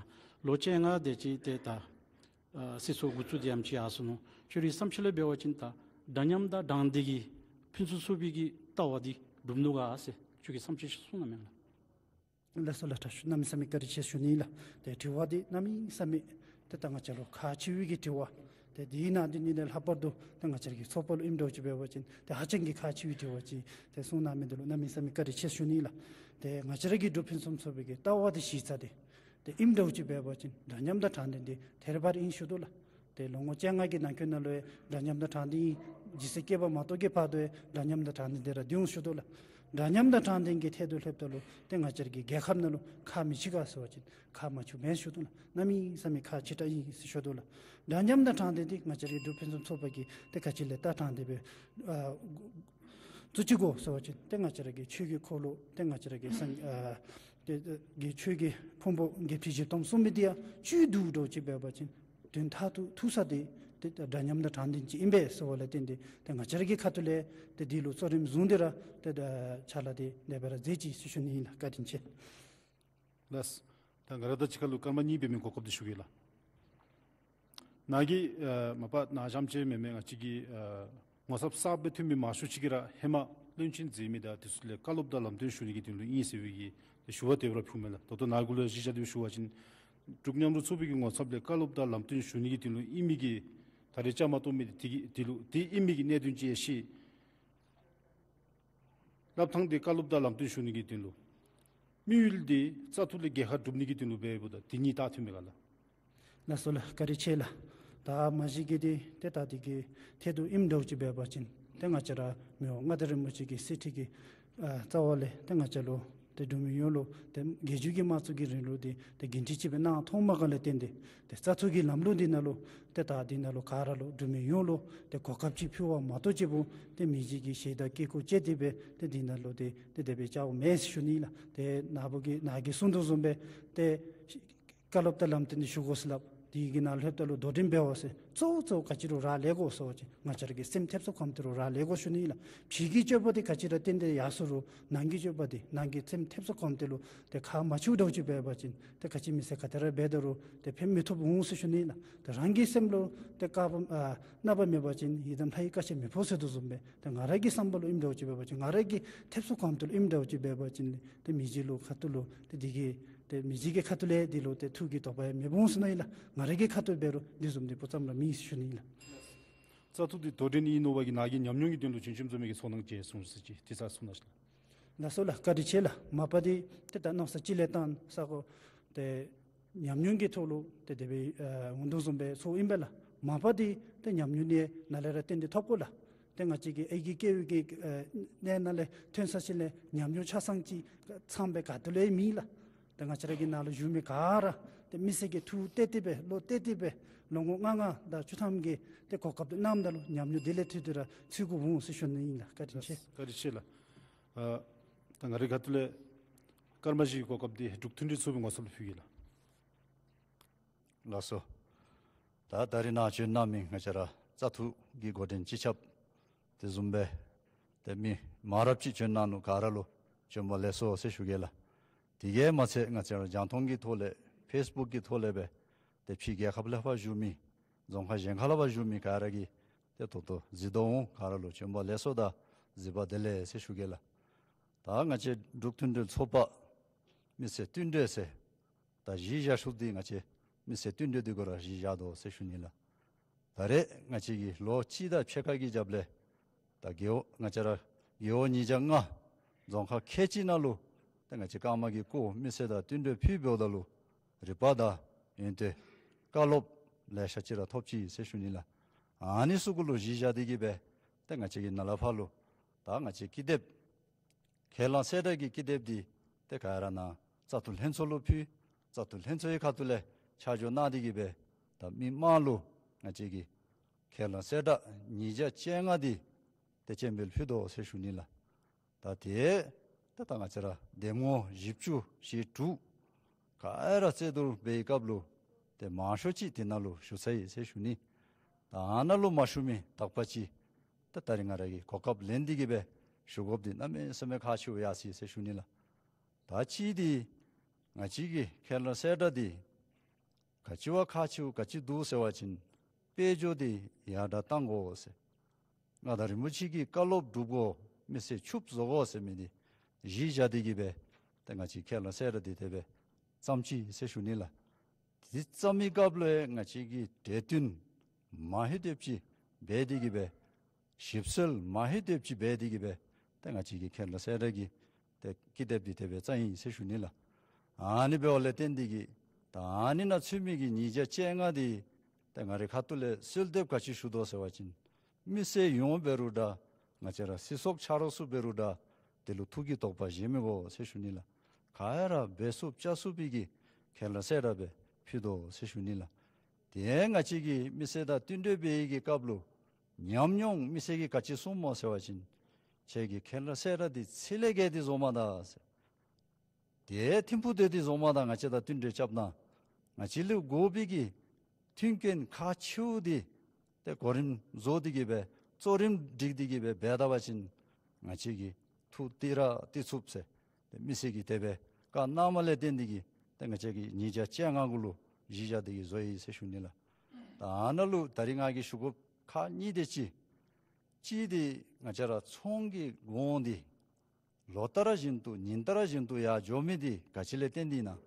ལོ་བཅོ་ལྔ་དེ་ཅིག་ཏེ་ད་ཨ་སྲིད་ཚོགས་འགོ་བཙུགས་ཏེ་ཡང་ཅིག་ཡར་སོ་ནུག། ཁྱོད་རའི་བསམ་འཆར་ལས་འབད་བ་ཅིན་ད་འདྲ་མཉམ་དང་དྲང་བདེན་གྱི་ཕུན་སུམ་ཚོགས་པའི་གི་ལྟ་བ་འདི་འགྲུབ་ནུག་ག་ཟེར་ཁྱོད་ཀྱི་བསམ་འཆར་ཅིག་གསུང་གནང་མས་ལགས། ལགས་སོ་ལགས། དྲག་ཤོས་གནམ་མེད་ས་མེད་བཀའ་དྲིན་ཆེ་ཞུ་ནི་ལགས། ཏེ་དྲི་བ་འདི་གནམ་མེད་ས་མེད་ཏེ་ད་ང་བཅས་ལུ་ཁག་ཆེ་བའི་གི་དྲི་བ། ཏེ་འདི་ནང་འདི་ནི་ལས་ལྷག་པར་དུ་ཏེ་ང་བཅས་ར་གི་ཚོགས་པ་ལུ་ཨིནམ་འདྲཝ་ཅིག་འབད་བ་ཅིན་ཏེ་ཧ་ཅང་གི་ཁག་ཆེ་བའི་དྲི་བ་ཅིག་ཏེ་གསུང་གནང་མི་འདི་ལུ་གནམ་མེད་ས་མེད་བཀའ་དྲིན་ཆེ་ཞུ་ནི་ལགས། ཏེ་ང་བཅས་ར་གི་འབྲུག་ཕུན་སུམ་ཚོགས་པའི་གི་ལྟ་བ་འདི་གཞི་རྩ་འདི་ཏེ་ཨིནམ་འདྲཝ་ཅིག་འབད་བ་ཅིན་འདྲ་མཉམ་དང་དྲང་བདེན་འདི་ཐད་རི་བ་རི་ཨིན་ཞུ་དོ་ལགས། ཏེ་ལོ་ངོ་བཅོ་ལྔ་གི་ནང་འཁོད་ནང་ལུ་ཡང་འདྲ་མཉམ་དང་དྲང་བདེན་ཨིན། ཇི་སྲིད་སྐྱེ་བ་མ་གཏོགས་ཀྱི་བར་དུ་ཡང་འདྲ་མཉམ་དང་དྲང་བདེན་འདི་ར་སྡོད་འོང་ཞུ་དོ་ལགས། འདྲ་མཉམ་དང་དྲང་བདེན་གྱི་ཐད་དུ་ལྷོདཔ་ད་ལུ་ཏེ་ང་བཅས་ར་གི་རྒྱལ་ཁབ་ནང་ལུ་ཁག་མི་ཆེ་ག་ཟེར་བ་ཅིན་ཁག་མ་ཆེཝ་མེན་ཞུ་དོ་ལགས། གནམ་མེད་ས་མེད་ཁག་ཆེ་དྲགས་ཨིན་ཟེར་ཞུ་དོ་ལགས། འདྲ་མཉམ་དང་དྲང་བདེན་འདི་ང་བཅས་ར་གི་འབྲུག་ཕུན་སུམ་ཚོགས་པ་གིས་ཏེ་ག་ཅི་ལས་ད་དྲང་བདེན་སྦེ་ཨ་བཙུགས་ཅི་དགོ་ཟེར་བ་ཅིན་ཏེ་ང་བཅས་ར་གི་ཆོས་ཀྱི་འཁོར་ལོ་ཏེ་ང་བཅས་ར་གི་སངས་ཨ་ཏེ་ཏེ་གི་ཆོས་ཀྱི་ཕུང་པོ་བརྒྱད་ཁྲི་བཞི་སྟོང་གསུངས་མི་འདི་ཡང་བཅུད་བསྡུ་འདྲཝ་ཅིག་འབད་བ་ཅིན་དོན་མཐར་ཐུག་ཐུག་ས་འདི་ཏེ་འདྲ་མཉམ་དང་དྲང་བདེན་ཅིག་ཨིན་པས་ཟེར་བ་ལས་བརྟེན་ཏེ་ཏེ་ང་བཅས་ར་གི་ཁ་ཐུག་ལས་ཏེ་འདི་ལུ་གཙོ་རིམ་བཟུང་སྟེ་ར་ཏེ་ཕྱག་ལཱ་འདི་དེ་སྦེ་ར་མཛད་ཅི་ཟེར་ཞུ་ནི་ཨིན་ལགས། བཀའ་དྲིན་ཆེ། ལགས། ད་ང་ར་དང་གཅིག་ཁར་ལུ་སྐར་མ་གཉིས་འབད་མི་གོ་སྐབས་འདི་ཞུ་གེ་ལགས། ནཱ་གིས་ཨ་མ་པ་ནཱ་གཞུང་ཅིག་མེན་མེན་ང་བཅས་ཀྱི་ཨ་ངོ་ཚབ་གསརཔ་སྦེ་ཐོན་མི་མང་ཤོས་ཅིག་གིས་ར་ཧེ་མ་བློན་ཆེན་མཛད་མི་དང་དེ་ཚུ་ལས་བཀའ་སློབ་དང་ལམ་སྟོན་ཞུ་ནི་གི་དོན་ལུ་ཨིན་ཟེར་བའི་གི་ཞུ་བ་དེ་སྦེ་ར་ཕུལཝ་མས་ལགས། ད་ལྟོ་ནཱ་གུ་ལུ་གཞི་བཞག་སྟེ་ཞུ་བ་ཅིན་འབྲུག་མཉམ་རུབ་ཚོགས་པའི་གི་ངོ་ཚབ་ལས་བཀའ་སློབ་དང་ལམ་སྟོན་ཞུ་ནི་གི་དོན་ལུ་ཨིན་མི་གི་ད་རེས་བཅའ་མར་གཏོགས་མི་དེ་གི་དེ་ལུ་དེ་ཨིན་མི་གི་གནད་དོན་ཅིག་ཡང་ཤེས། སླབ་ཐངས་འདི་བཀའ་སློབ་དང་ལམ་སྟོན་ཞུ་ནི་གི་དོན་ལུ། དམིགས་ཡུལ་འདི་བཙག་འཐུ་ལས་རྒྱལ་ཁ་སྒྲུབ་ནི་གི་དོན་ལུ་འབདཝ་ད་དེ་གཉིས་བལྟ་ཐོན་མས་ག་ལགས། ལགས་སོ་ལགས། བཀའ་དྲིན་ཆེ་ལགས། ད་མ་གཞི་གི་འདི་ཏེ་ད་འདི་གི་ཐད་དུ་ཨིནམ་འདྲཝ་ཅིག་འབད་བ་ཅིན་ཏེ་ང་བཅས་ར་མི་དབང་མངའ་བདག་རིན་པོ་ཆེ་གི་གསེར་ཁྲི་གི་ཨ་རྩ་བ་ལས་ཏེ་ང་བཅས་ལུ་ཏེ་འབྲུག་མི་ཡོངས་ལུ་ཏེ་རྒྱལ་བརྒྱུད་ཀྱི་དམངས་གཙོ་གི་རིང་ལུགས་འདི་ཏེ་འགན་འཁྲི་ཅིག་སྦེ་གནང་ཐོབ་མ་ག་ལས་བརྟེན་ཏེ་ཏེ་བཙག་འཐུ་གི་ལམ་ལུགས་འདི་ནང་ལུ་ཏེ་ད་འདི་ནང་ལུ་ག་ར་ལུ་འབྲུག་མི་ཡོངས་ལུ་ཏེ་གོ་སྐབས་ཅིག་ཕུལ་བ་མ་གཏོགས་ཅིག་པོ་ཏེ་མི་རྗེ་གི་ཞལ་དང་སྐད་ཁུག་བཅད་དེ་སྦེ་ཏེ་འདི་ནང་ལུ་ཏེ་ཏེ་དེ་སྦེ་བཅརཝ་མེན་ཟེར་ཞུ་ནི་ལགས། ཏེ་ནཱ་བུ་གིས་ནཱ་གིས་གསུང་དོ་བཟུམ་སྦེ་ཏེ་བཀའ་སློབ་དང་ལམ་སྟོན་འདི་ཞུ་དགོ་ཟེར་སླབ། དེ་གི་ནང་ལྷོདཔ་ད་ལུ་དོ་འགྲན་འབད་བ་ཟེར་གཙོ་བོ་གཙོ་བོ་ག་ཅི་རུང་རག་ལས་དགོ་ཟེར་བ་ཅིན་ང་བཅས་ར་གི་སེམས་ཐེབས་སུ་འཁོརཝ་དེ་རུང་རག་ལས་དགོ་ཞུ་ནི་ལགས། ཕྱི་གི་སྤྱོད་པ་འདི་ག་ཅི་ར་བཏོན་ཏེ་ཡར་སོ་རུང་ནང་གི་སྤྱོད་པ་འདི་ནང་གི་སེམས་ཐེབས་སུ་འཁོརཝ་དེ་ལུ་ཏེ་ཁག་མ་ཆེཝ་འདྲཝ་ཅིག་འབད་བ་ཅིན་ཏེ་ག་ཅི་མི་ཟེར་ག་དེ་ར་འབད་དོ་རུང་ཏེ་ཕན་མི་ཐོགས་འོང་ཟེར་ཞུ་ནི་ལགས། ཏེ་རང་གི་སེམས་ལུ་ཏེ་བསྐལ་པ་ཨ་གནགཔོ་མེད་པ་ཅིན་ཡི་དམ་ལྷ་ཡི་བཀའ་ཆད་མི་ཕོག་ཟེར་དོ་བཟུམ་སྦེ་ཏེ་ང་ར་གི་བསམ་པ་ལུ་ཨིནམ་འདྲཝ་ཅིག་འབད་བ་ཅིན་ང་ར་གི་ཐེབས་སུ་འཁོརཝ་དེ་ལུ་ཨིནམ་འདྲཝ་ཅིག་འབད་བ་ཅིན་ཏེ་མི་རྗེ་ལུ་ཁ་ཐུག་ལུ་ཏེ་འདི་གི་ཏེ་མི་རྗེ་གི་ཁ་ཐུག་ལས་འདི་ལུ་ཏེ་ཐུགས་ཀྱི་དོགས་པ་ཡང་མེདཔ་འོང་ཟེར་ནི་ཨིན་ལགས། ང་ར་གི་ཁ་ཐུག་འབད་རུང་འདི་བཟུམ་འདི་སྤུ་ཙམ་ར་མེད་ཟེར་ཞུ་ནི་ཨིན་ལགས། བཙག་འཐུ་འདི་དོ་འགྲན་ཨིན་ནོ་བ་གིས་ནཱ་གིས་ཉམས་མྱོང་གི་དོན་ལུ་བྱོན་བྱོནམ་བཟུམ་མའི་གི་ཚོར་སྣང་ཅིག་གསུང་ཟེར་ཅིག་དེ་ཚར་གསུང་གནང་ཞིག་ལགས། ལགས་སོ་ལགས། བཀའ་དྲིན་ཆེ་ལགས། མ་པ་འདི་ཏེ་ད་མནོ་བསམ་ཅིག་ལས་བཏང་ས་གོ་ཏེ་ཉམས་མྱོང་གི་ཐོག་ལུ་ཏེ་དེ་སྦེ་ཨ་འོང་དོ་བཟུམ་སྦེ་ཚོརཝ་ཨིན་པས་ལགས། མ་པ་འདི་ཏེ་ཉམས་མྱོང་འདི་ནཱ་ལས་ར་བཏོན་ཏེ་ཐོབ་དགོ་ལགས། ཏེ་ང་བཅས་ཀྱི་ཨའི་གི་སྐྱེ་བོའི་གི་ཨ་གནས་ནང་ལས་ཐོན་ས་ཅིག་ལས་ཉམས་མྱོང་ཆ་ཚང་ཅིག་ཚངམ་སྦེ་ག་ཏེ་ལུ་ཡང་མེད་ལགས། ཏེ་ང་བཅས་ར་གི་ནཱ་ལུ་བཞུགས་མི་ག་ར་ ཏེ་མི་སེར་གྱིས་ཐུགས་གཏད་དེ་སྦེ་བློ་གཏད་དེ་སྦེ་ལོ་ངོ་ལྔ་ལྔ་དང་བཅུ་ཐམ་གྱི་ཏེ་གོ་སྐབས་འདི་གནངམ་ད་ལུ་ཉམས་མྱོང་དེ་ལས་ཐོན་ཏེ་ར་ཚུད་དགོཔ་འོང་ཟེར་ཞུ་ནི་ཨིན་ལགས། བཀའ་དྲིན་ཆེ། བཀའ་དྲིན་ཆེ་ལགས། ཨ་ད་ང་རའི་ཁ་ཐུག་ལས་ཀརྨ་བཞི་གི་གོ་སྐབས་འདི་འབྲུག་མཐུན་སྒྲིལ་ཚོགས་པའི་ངོ་ཚབ་ལུ་ཕུལ་གེ་ལགས། ལགས་སོ། ད་ད་རིས་ནཱ་བྱོན་གནང་མི་ང་བཅས་ར་བཙག་འཐུ་གི་འགོ་འདྲེན་སྤྱི་ཁྱབ་དེ་བཟུམ་སྦེ་ཏེ་མི་མང་རབས་ཅིག་བྱོན་གནང་ནུག། ག་ར་ལུ་བྱོན་པ་ལེགས་སོ་ཟེར་ཞུ་གེ་ལགས། དེ་གིས་མ་ཚད་ང་བཅས་ར་རྒྱང་མཐོང་གི་ཐོག་ལས་ཕེསི་བུཀ་གི་ཐོག་ལས་སྦེ་ཏེ་ཕྱི་རྒྱལ་ཁབ་ལས་ཕར་བཞུགས་མི་རྫོང་ཁག་གཞན་ཁ་ལས་ཕར་བཞུགས་མི་ག་ར་གིས་ཏེ་ད་ལྟོ་གཟིགས་དོ་འོང་། ག་ར་ལུ་བྱོན་པ་ལེགས་སོ་དང་གཟིགས་པ་བདེ་ལེགས་ཟེར་ཞུ་གེ་ལགས། ད་ང་བཅས་འབྲུག་མཐུན་སྒྲིལ་ཚོགས་པ་མི་སེར་བསྟུན་གྲོས་ཟེར་ད་གཞི་བཞག་ས་འདི་ང་བཅས་མི་སེར་བསྟུན་གྲོས་འདི་གུ་ར་གཞི་བཞག་དོ་ཟེར་ཞུ་ནི་ལགས། ད་རེས་ང་བཅས་ཀྱིས་ལོ་གཅིག་དང་ཕྱེད་ཀ་གི་རྒྱབ་ལས་ད་རྒེད་འོག་ང་བཅས་ར་རྒེད་འོག་ཉིས་བརྒྱ་ལྔ་རྫོང་ཁག་ཁལ་གཅིག་ནང་ལུ་ད་ང་བཅས་ཀརྨ་གིས་བསྐོ་མི་སེར་དང་བསྟུན་གྲོས་ཕུལ་འབདཝ་ད་ལུ་རིག་པ་དང་ཡོན་ཏན་བཀའ་སློབ་ལེ་ཤ་ཅིག་ར་ཐོབ་ཅི་ཟེར་ཞུ་ནི་ལགས། ཨ་ནི་ཚུ་གུ་ལུ་གཞི་བཞག་སྟེ་གིས་སྦེ་ད་ང་བཅས་ཀྱིས་ནཱ་ལས་ཕར་ལུ་ད་ང་བཅས་ཀྱི་ཀི་དེབ་ཁས་བླངས་གསལ་བསྒྲགས་ཀྱི་ཀི་དེབ་འདི་ཏེ་ག་ར་ནཱ་བཙག་འཐུ་ལྷན་ཚོགས་ལུ་ཕུལ། བཙག་འཐུ་ལྷན་ཚོགས་ཀྱི་ཁ་ཐུག་ལས་ཆ་འཇོག་གནང་སྟེ་གིས་སྦེ་ད་མི་མང་ལུ་ང་བཅས་ཀྱི་ཁས་བླངས་གསལ་བསྒྲགས་ཉིས་བརྒྱ་བཅོ་ལྔ་འདི་ཏེ་སྤྱན་འབུལ་ཕུལ་དོ་ཟེར་ཞུ་ནི་ལགས། ད་དེ་ད་ད་ང་བཅས་ར་འདེམས་ངོ་བཞི་བཅུ་ཞེ་དྲུག་ག་ར་རྩོད་བསྡུར་འབད་བའི་སྐབས་ལུ་ཏེ་མང་ཤོས་ཅིག་དེ་ནང་ལུ་ཞུགས་ཚར་ཡི་ཟེར་ཞུ་ནི། ད་ཨ་ནཱ་ལུ་མ་ཞུགས་མི་དག་པ་ཅིག་ད་ད་རིས་ང་ར་གིས་གོ་སྐབས་ལེན་ཏེ་གིས་སྦེ་ཞུ་དགོཔ་འདི་གནམ་མེད་ས་མེད་ཁག་ཆེཝ་ཡར་སོ་ཡི་ཟེར་ཞུ་ནི་ལགས། ད་གཅིག་འདི་ང་བཅས་ཀྱི་ཁས་བླངས་གསལ་བསྒྲགས་འདི་ག་ཅི་བ་ཁག་ཆེཝ་ག་ཅི་འདུག་ཟེར་བ་ཅིན་དཔལ་འབྱོར་འདི་ཡར་དྲག་གཏང་དགོ་ཟེར། མངའ་བདག་རིན་པོ་ཆེ་གི་བཀའ་སློབ་སྒྲུབ་དགོ། མི་སེར་ཕྱུགཔོ་བཟོ་དགོ་ཟེར་མི་འདི་གཞི་བཞག་སྟེ་གིས་སྦེ་ཏེ་ང་བཅས་ཁས་བླངས་གསལ་བསྒྲགས་འདི་དེ་སྦེ་བརྩམས་ཅི་ཟེར་ཞུ་ནི་ལགས། དེ་བརྩམ་མི་སྐབས་ལུ་ཡང་ང་བཅས་ཀྱིས་གྲོས་བསྟུན་མ་ཧེ་དེབ་ཅིག་འབད་དེ་གིས་སྦེ་ཞིབ་འཚོལ་མ་ཧེ་དེབ་ཅིག་འབད་དེ་གིས་སྦེ་ཏེ་ང་བཅས་ཀྱི་ཁས་བླངས་གསལ་བསྒྲགས་ཀྱི་ཏེ་ཀི་དེབ་འདི་དེ་སྦེ་བརྩམས་ཡི་ཟེར་ཞུ་ནི་ལགས། ཨ་ནི་འབདཝ་ལས་བརྟེན་ཏེ་གིས་ད་ཨ་ནི་ནང་ཚུད་མི་གི་ཉིས་བརྒྱ་བཅོ་ལྔ་འདི་ཏེ་ང་རའི་ཁ་ཐུག་ལས་གསོལ་འདེབས་ག་ཅི་ཞུ་དོ་ཟེར་བ་ཅིན་མི་སེར་ཡོངས་འབད་རུང་འདྲ་ང་བཅས་ར་སྲིད་ཚོགས་ཆ་རོགས་ཚུ་འབད་རུང་འདྲ་དེ་ལུ་ཐུགས་ཀྱི་དོགས་པ་བཞེས་མི་དགོ་ཟེར་ཞུ་ནི་ལགས། ག་ར་འབད་ཚུགསཔ་བཅའ་ཚུགས་པའི་གི་ཁས་བླངས་གསལ་བསྒྲགས་སྦེ་ཕུལ་དོ་ཟེར་ཞུ་ནི་ལགས། དེ་ཡང་ང་བཅས་ཀྱིས་མི་སེར་དང་བསྟུན་གྲོས་འབད་བའི་གི་སྐབས་ལུ་ཉམས་མྱོང་མི་སེར་གྱིས་ག་ཅི་གསུངམ་སྨོ་ཟེར་བ་ཅིན་ཁྱེད་ཀྱི་ཁས་བླངས་གསལ་བསྒྲགས་འདི་ཚད་ལས་བརྒལ་ཏེ་བཟོ་མ་ད་ཟེར། དེ་ཐིམ་ཕུག་སྡོད་དེ་བཟོ་མ་ད་ང་བཅས་དང་བསྟུན་གྲོས་རྐྱབ་ན་ང་བཅས་ལུ་དགོ་པའི་གི་མཐུན་རྐྱེན་ཁག་ཆེཝ་འདི་ཏེ་གོ་རིམ་བཟོ་སྟེ་གིས་སྦེ་གཙོ་རིམ་སྒྲིག་སྟེ་གིས་སྦེ་འབད་ད་པ་ཅིན་ང་བཅས་ཀྱིས་ཐུགས་གཏད་ར་གཏད་ཚུགས་ཟེར་ཏེ་མི་སེར་གྱིས་དེ་སྦེ་བཀའ་གནངམ་ལས་བརྟེན་ཏེ་གིས་ཏེ་ང་བཅས་ཀྱིས་ཉིས་བརྒྱ་བཅོ་ལྔ་གུ་ལུ་གཞི་བཞག་སྟེ་གིས་བཟོ་ཡི་ཟེར་ཞུ་ནི་ལགས། ད་ཨ་ནཱ་ལུ་ད་རིས་ང་གིས་ཞུ་དགོཔ་ཁག་གཉིས་དེ་ཅིག་གཅིག་འདི་ང་བཅས་ར་ཚོང་གི་གོང་འདི་ལོ་ལྟར་བཞིན་དུ་ཉིན་ལྟར་བཞིན་དུ་ཡར་འགྱོ་མི་འདི་ག་ཅི་ལས་བརྟེན་ཏེ་ཨིན་ན།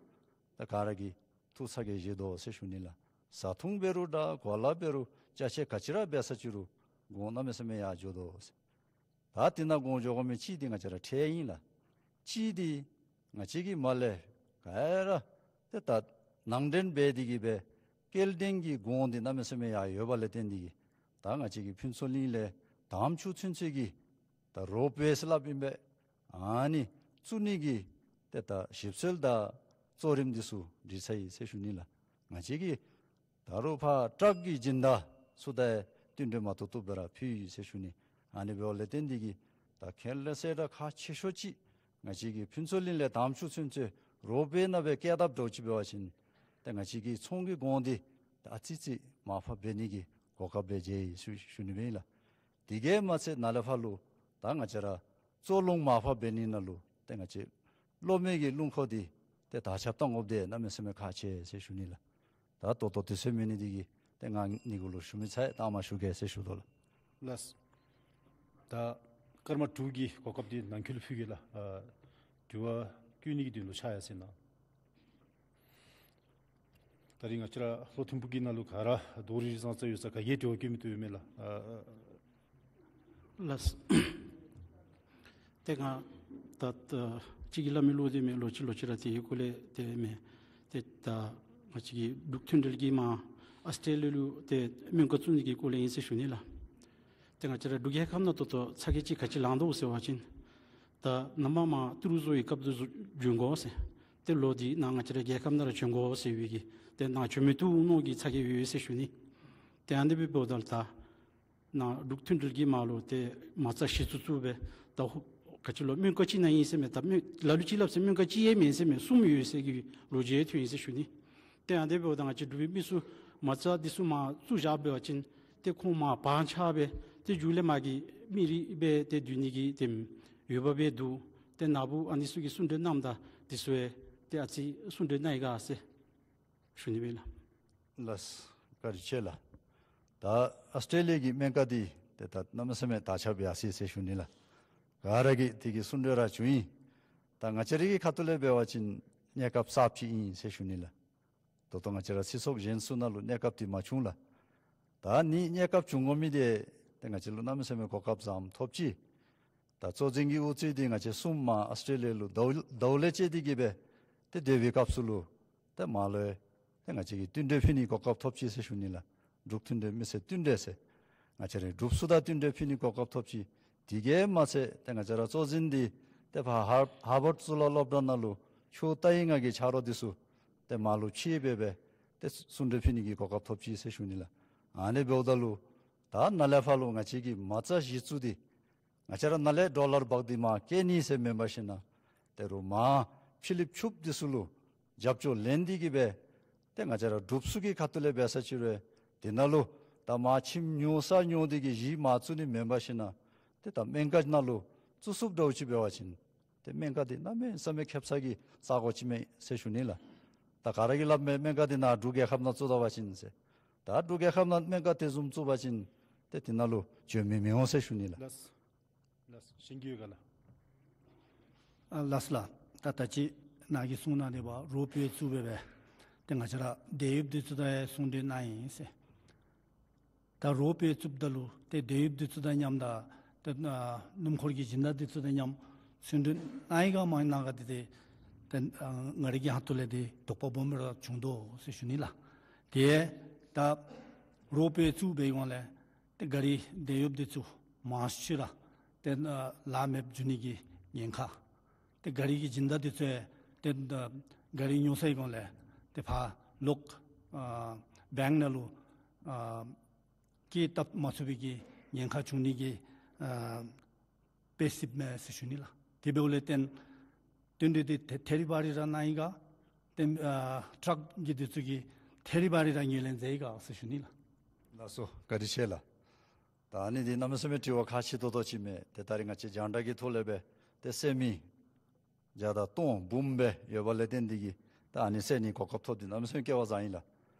ད་ག་ར་གིས་ཐུགས་ཚ་གྱང་བཞེས་དོ་ཟེར་ཞུ་ནི་ལགས། བཟའ་འཐུང་འབད་རུང་འདྲ་གོ་ལ་འབད་རུང་ཅ་ཆས་ག་ཅི་ར་འབད་ས་ཅིག་རུང་གོང་གནམ་མེད་ས་མེད་ཡར་འགྱོ་དོ་ཟེར། ད་དེ་ནང་གོང་འགྱོ་དགོ་མི་གཅིག་འདི་ང་བཅས་ར་ཁྲལ་ཨིན་ལགས། གཅིག་འདི་ང་བཅས་ཀྱིས་མར་ལས་ག་ར་ཏེ་ད་ནང་འདྲེན་འབད་དེ་གིས་སྦེ་སྐྱེལ་འདྲེན་གྱི་གོང་འདི་གནམ་མེད་ས་མེད་ཡར་ཡོད་པ་ལས་བརྟེན་ཏེ་གིས་ད་ང་བཅས་ཀྱི་ཕུན་ཚོགས་གླིང་ལས་དམ་ཆོས་ཚུན་ཚོད་ཀྱི་ད་རོབ་ཝེ་ཟེར་སླབ་ཨིན་པས། ཨ་ནི་བཙུགས་ནི་གི་ཏེ་ད་ཞིབ་འཚོལ་དང་གཙོ་རིམ་འདི་ཚུ་སྒྲིག་ཚར་ཡི་ཟེར་ཞུ་ནི་ལགས། ང་བཅས་ཀྱིས་ད་རུང་ཕར་ཊཱག་གི་སྦྱིན་བདག་ཚུ་དང་བསྟུན་གྲོས་མ་ཐུབ་ཐུབ་སྦེ་ར་ཕུལ་ཡི་ཟེར་ཞུ་ནི། ཨ་ནི་འབདཝ་ལས་བརྟེན་ཏེ་གིས་ད་ཁས་བླངས་གསལ་བསྒྲགས་ཁག་ཆེ་ཤོས་ཅིག་ང་བཅས་ཀྱི་ཕུན་ཚོགས་གླིང་ལས་དམ་ཆོས་ཚུན་ཚོད་རོབ་ཝེ་ནང་སྦེ་བསྐྱལ་དཔ་འདྲཝ་ཅིག་འབད་བ་ཅིན་ཏེ་ང་བཅས་ཀྱི་ཚོང་གི་གོང་འདི་ད་ཨ་ཙི་ཙི་མར་ཕབ་འབད་ནི་གི་གོ་སྐབས་སྦེ་མཇལ་ཡི་ཟེར་ཞུ་ནི་སྦེ་ཨིན་ལགས། དེ་གིས་མ་ཚད་ནཱ་ལས་ཕར་ལུ་ད་ང་བཅས་ར་གཙོ་རླུང་མར་ཕབ་འབད་ནི་ནང་ལུ་ཏེ་ང་བཅས་གློག་མེ་གི་རླུང་འཁོར་འདི་ཏེ་དར་ཁྱབ་གཏང་དགོཔ་འདི་གནམ་མེད་ས་མེད་ཁག་ཆེ་ཟེར་ཞུ་ནི་ལགས། ད་ད་ལྟོ་དུས་ཚོད་མེད་ནི་འདི་གིས་ཏེ་ང་ཨ་ནི་གུ་ལུ་ཞུ་མི་ཚར་ཡི། ད་མ་ཞུ་གེ་ཟེར་ཞུ་དོ་ལགས། ལགས། ད་སྐར་མ་དྲུག་གི་གོ་སྐབས་འདི་ནང་འཁོད་ལུ་ཕུལ་གེ་ལགས། ཨ་དྲི་བ་བཀོད་ནི་གི་དོན་ལུ་ཕྱག་ཡར་སེང་གནང་། ད་རིས་ང་བཅས་ར་ལྷོ་ཐིམ་ཕུག་གི་ནང་ལུ་ག་ར་རྡོ་རིལ་རི་བཟང་རྩ་ཡོད་ས་ག་གིས་དྲི་བ་བཀོད་མི་བཏུབ་ཡོད་མེད་ལགས། ཨ་ལགས། ཏེ་ང་ད་ད་ཅིག་གིས་སླབ་མི་ལོ་དེ་མེན། ལོག་ཅི་ལོག་ཅི་ར་དེ་གི་སྐོར་ལས་ཏེ་མེན། ཏེ་ད་ང་བཅས་ཀྱི་འབྲུག་མཐུན་སྒྲིལ་གྱིས་མར་ཨཱོས་ཊྲེ་ལི་ཡ་ལུ་ཏེ་མོན་བཀའ་བཙུགས་ནི་གི་སྐོར་ལས་ཨིན་ཟེར་ཞུ་ནི་ལགས། ཏེ་ང་བཅས་ར་འབྲུག་རྒྱལ་ཁབ་ནང་ད་ལྟོ་ཚ་གྱང་ཅིག་ག་ཅི་ལང་དོ་ཟེར་བ་ཅིན་ད་ནམ་མ་མར་ཏི་རུ་བཟོ་བའི་སྐབས་དེ་བཟོ་བྱོན་དགོ་ཟེར། ཏེ་ལོག་སྟེ་ནཱ་ང་བཅས་ར་རྒྱལ་ཁབ་ནང་ར་བྱོན་དགོ་ཟེར་བའི་གི་ཏེ་ནཱ་བྱོན་མི་བཏུབ་མནོ་གི་ཚ་གྱང་ཡོད་ཟེར་ཞུ་ནི། ཏེ་ཨ་ནི་འབདཝ་ད་ལུ་ད་ནཱ་འབྲུག་མཐུན་འབྲེལ་གྱི་མར་ལུ་ཏེ་མ་རྩ་གཞི་བཙུགས་བཙུགས་སྦེ་ད་ཧུ་ག་ཅི་ལོ་སྨན་ཁང་གཅིག་ནང་ཨིན་ཟེར་མས། ད་སྨན་ལ་ལུ་ཅིག་སླབ་ཟེར་སྨན་ཁང་གཅིག་ཡང་མེན་ཟེར་མས། གསུམ་ཡོད་ཟེར་གྱི་ལོ་རྒྱུས་ཐོན་ཡི་ཟེར་ཞུ་ནི། ཏེ་ཨ་ནི་འབདཝ་ད་ང་བཅས་འབྲུག་པའི་མི་ཚུ་མ་རྩ་འདི་ཚུ་མར་བཙུགས་བཞག་འབད་བ་ཅིན་ཏེ་ཁོང་མར་བག་ཆགས་སྦེ་ཏེ་མཇུག་ལས་མར་གྱི་མི་རིགས་སྦེ་ཏེ་སྡོད་ནི་གི་ཏེ་འོས་འབབ་སྦེ་འདུག། ཏེ་ནཱ་བུ་ཨ་ནི་ཚུ་གིས་གསུང་གྲོས་གནངམ་ད་འདི་ཚུ་ཡང་ཏེ་ཨ་ཙི་གསུང་གྲོས་གནང་ཡི་ག་ཟེར་ཞུ་ནི་སྦེ་ལགས། ལགས། བཀའ་དྲིན་ཆེ་ལགས། ད་ཨཱོས་ཊེ་ལི་ཡ་གི་སྨན་ཁང་འདི་ཏེ་ད་གནམ་མེད་ས་མེད་དར་ཁྱབ་ཡར་སོང་ཡི་ཟེར་ཞུ་ནི་ལགས། ག་ར་གིས་དེ་གི་གསུང་གྲོས་ར་བྱུང་ཡི། ད་ང་བཅས་ར་གི་ཁ་ཐུག་ལས་འབད་བ་ཅིན་གནས་སྐབས་གསརཔ་ཅིག་ཨིན་ཟེར་ཞུ་ནི་ལགས། ད་ལྟོ་ང་བཅས་ར་སྲིད་ཚོགས་གཞན་ཚུ་ནང་ལུ་གནས་སྐབས་འདི་མ་བྱུང་ལགས། ད་ཨ་ནི་གནས་སྐབས་བྱུང་དགོ་མི་འདི་ཏེ་ང་བཅས་ལུ་གནམ་མེད་ས་མེད་གོ་སྐབས་བཟངམ་ཐོབ་ཅི། ད་གཙོ་འཛིན་གྱི་དབུ་གཙོས་འདི་ང་བཅས་གསུམ་མར་ཨཱོས་ཊེ་ལི་ཡ་ལུ་ཟླཝ་ཟླཝ་ལས་བཅད་དེ་གི་སྦེ་ཏེ་སྡོད་པའི་སྐབས་སུ་ལུ་ཏེ་མར་ལུ་ཏེ་ང་བཅས་ཀྱིས་བསྟུན་གྲོས་ཕུལ་ནི་གོ་སྐབས་ཐོབ་ཅི་ཟེར་ཞུ་ནི་ལགས། འབྲུག་མཐུན་འབྲེལ་མི་སེར་བསྟུན་གྲོས་ཟེར་ང་བཅས་རའི་འབྲུགཔ་ཚུ་དང་བསྟུན་གྲོས་ཕུལ་ནི་གོ་སྐབས་ཐོབ་ཅི། དེ་གིས་མ་ཚད་ཏེ་ང་བཅས་ར་གཙོ་འཛིན་འདི་ཏེ་ཕར་ཧར་ཧར་ཝརཌ་གཙུག་ལག་སློབ་གྲྭ་ནང་ལུ་ཆོས་ལྟ་ཡི་ང་གི་ཆ་རོགས་འདི་ཚུ་ཏེ་མར་ལུ་ཕྱད་སྦེ་སྦེ་ཏེ་གསུང་གྲོས་ཕུལ་ནི་གི་གོ་སྐབས་ཐོབ་ཅི་ཟེར་ཞུ་ནི་ལགས། ཨ་ནི་འབདཝ་ད་ལུ་ད་ནཱ་ལས་ཕར་ལུ་ང་བཅས་ཀྱི་མ་རྩ་གཞི་བཙུགས་འདི་ང་བཅས་ར་ནཱ་ལས་ཌོ་ལར་འབག་སྟེ་མར་བསྐྱལ་ནི་ཟེར་མེན་པར་ཞིན་ན་ད་རུང་མར་ཕྱི་གླིངཔ་ཕྱུགཔ་འདི་ཚུ་ལུ་རྒྱབ་སྐྱོར་ལེན་ཏེ་གི་སྦེ་ཏེ་ང་བཅས་ར་འབྲུགཔ་ཚུ་གི་ཁ་ཐུག་ལས་འབད་ས་ཅིག་རུང་དེ་ནང་ལུ་ད་མར་ཁྱིམ་ཉོ་ས་ཉོ་སྟེ་གི་གཞི་མར་བཙུགས་ནི་མེན་པར་ཞིན་ན་ཏེ་ད་སྨན་ཁང་ནང་ལུ་བཙུགས་ཚུགསཔ་འདྲཝ་ཅིག་འབད་བ་ཅིན་ཏེ་སྨན་ཁང་འདི་གནམ་མེད་ས་མེད་ཁེབ་ས་གི་ས་གོ་ཅིག་མས་ཟེར་ཞུ་ནི་ལགས། ད་ག་ར་གིས་སླབ་མས་སྨན་ཁང་འདི་ནཱ་འབྲུག་རྒྱལ་ཁབ་ནང་བཙུགས་ད་པ་ཅིན་ཟེར། ད་འབྲུག་རྒྱལ་ཁབ་ནང་སྨན་ཁང་དེ་བཟུམ་བཙུགས་པ་ཅིན་ཏེ་དེ་ནང་ལུ་འཇོན་མི་མི་འོང་ཟེར་ཞུ་ནི་ལགས། ལགས། ལགས། གཞན་གྱི་ཡོད་ག་ལགས། ཨ་ལགས་ལགས། ད་ད་ཅི་ནཱ་གིས་གསུང་གནང་དེ་སྦེ་རོགས་ཕར་བཙུགས་སྦེ་སྦེ་ཏེ་ང་བཅས་ར་དེད་གཡོགཔ་འདི་ཚུ་དང་ཡང་གསུང་གྲོས་གནང་ཡི་ཟེར། ད་རོགས་ཕར་བཙུགསཔ་ད་ལུ་ཏེ་དེད་གཡོགཔ་འདི་ཚུ་དང་མཉམ་དང་ཏེ་ཨ་སྣུམ་འཁོར་གྱི་སྦྱིན་བདག་འདི་ཚུ་དང་མཉམ་གསུང་གྲོས་གནང་ཡི་ག་མ་གནང་ག་འདི་ཏེ་ཏེ་ཨ་ང་རའི་གི་ཧོངས་ལས་འདི་དོགས་པ་སྦོམ་ར་བྱུང་དོ་ཟེར་ཞུ་ནི་ལགས། ཏེ་ད་རོགས་ཕར་བཙུགས་པའི་སྒང་ལས་ཏེ་གཱ་རི་དེད་གཡོགཔ་འདི་ཚུ་མང་ཤོས་ར་ཏེ་ཨ་ལཱ་མེདཔ་འགྱོ་ནི་གི་ཉེན་ཁ། ཏེ་གཱ་རི་གི་སྦྱིན་བདག་འདི་ཚུ་ཏེ་ཨ་གཱ་རི་ཉོ་སའི་སྒང་ལས་ཏེ་ཕར་ལོག་ཨ་བེངཀ་ནང་ལུ་ཨ་སྐྱེད་བཏབ་མ་ཚུགས་པའི་གི་ཉེན་ཁ་བྱུང་ནི་གི་ཨ་དཔེ་སྲིདཔ་མས་ཟེར་ཞུ་ནི་ལགས། དེ་འབདཝ་ལས་བརྟེན་བསྟུན་གྲོས་འདི་ཐད་ཐད་རི་བ་རི་ར་གནང་ཡི་ག་ཏེ་ཨ་ཊཱཀ་གི་འདི་ཚུ་གིས་ཐད་རི་བ་རི་ར་ངོས་ལེན་མཛད་ཡི་ག་ཟེར་ཞུ་ནི་ལགས། ལགས་སོ། བཀའ་དྲིན་ཆེ་ལགས། ད་ཨ་ནི་འདི་གནམ་མེད་ས་མེད་དྲི་བ་ཁག་ཆེ་ཏོག་ཏོ་ཅིག་མས། ཏེ་ད་རིས་ང་བཅས་རྒྱང་བསྒྲགས་ཀྱི་ཐོག་ལས་སྦེ་ཏེ་གསན་མི་བརྒྱ་དང་སྟོང་འབུམ་སྦེ་ཡོད་པ་ལས་བརྟེན་ཏེ་གིས་ད་ཨ་ནི་གསན་ནི་གོ་སྐབས་ཐོབ་སྟེ་གནམ་མེད་ས་མེད་སྐལ་བ་བཟང་ཡི་ལགས།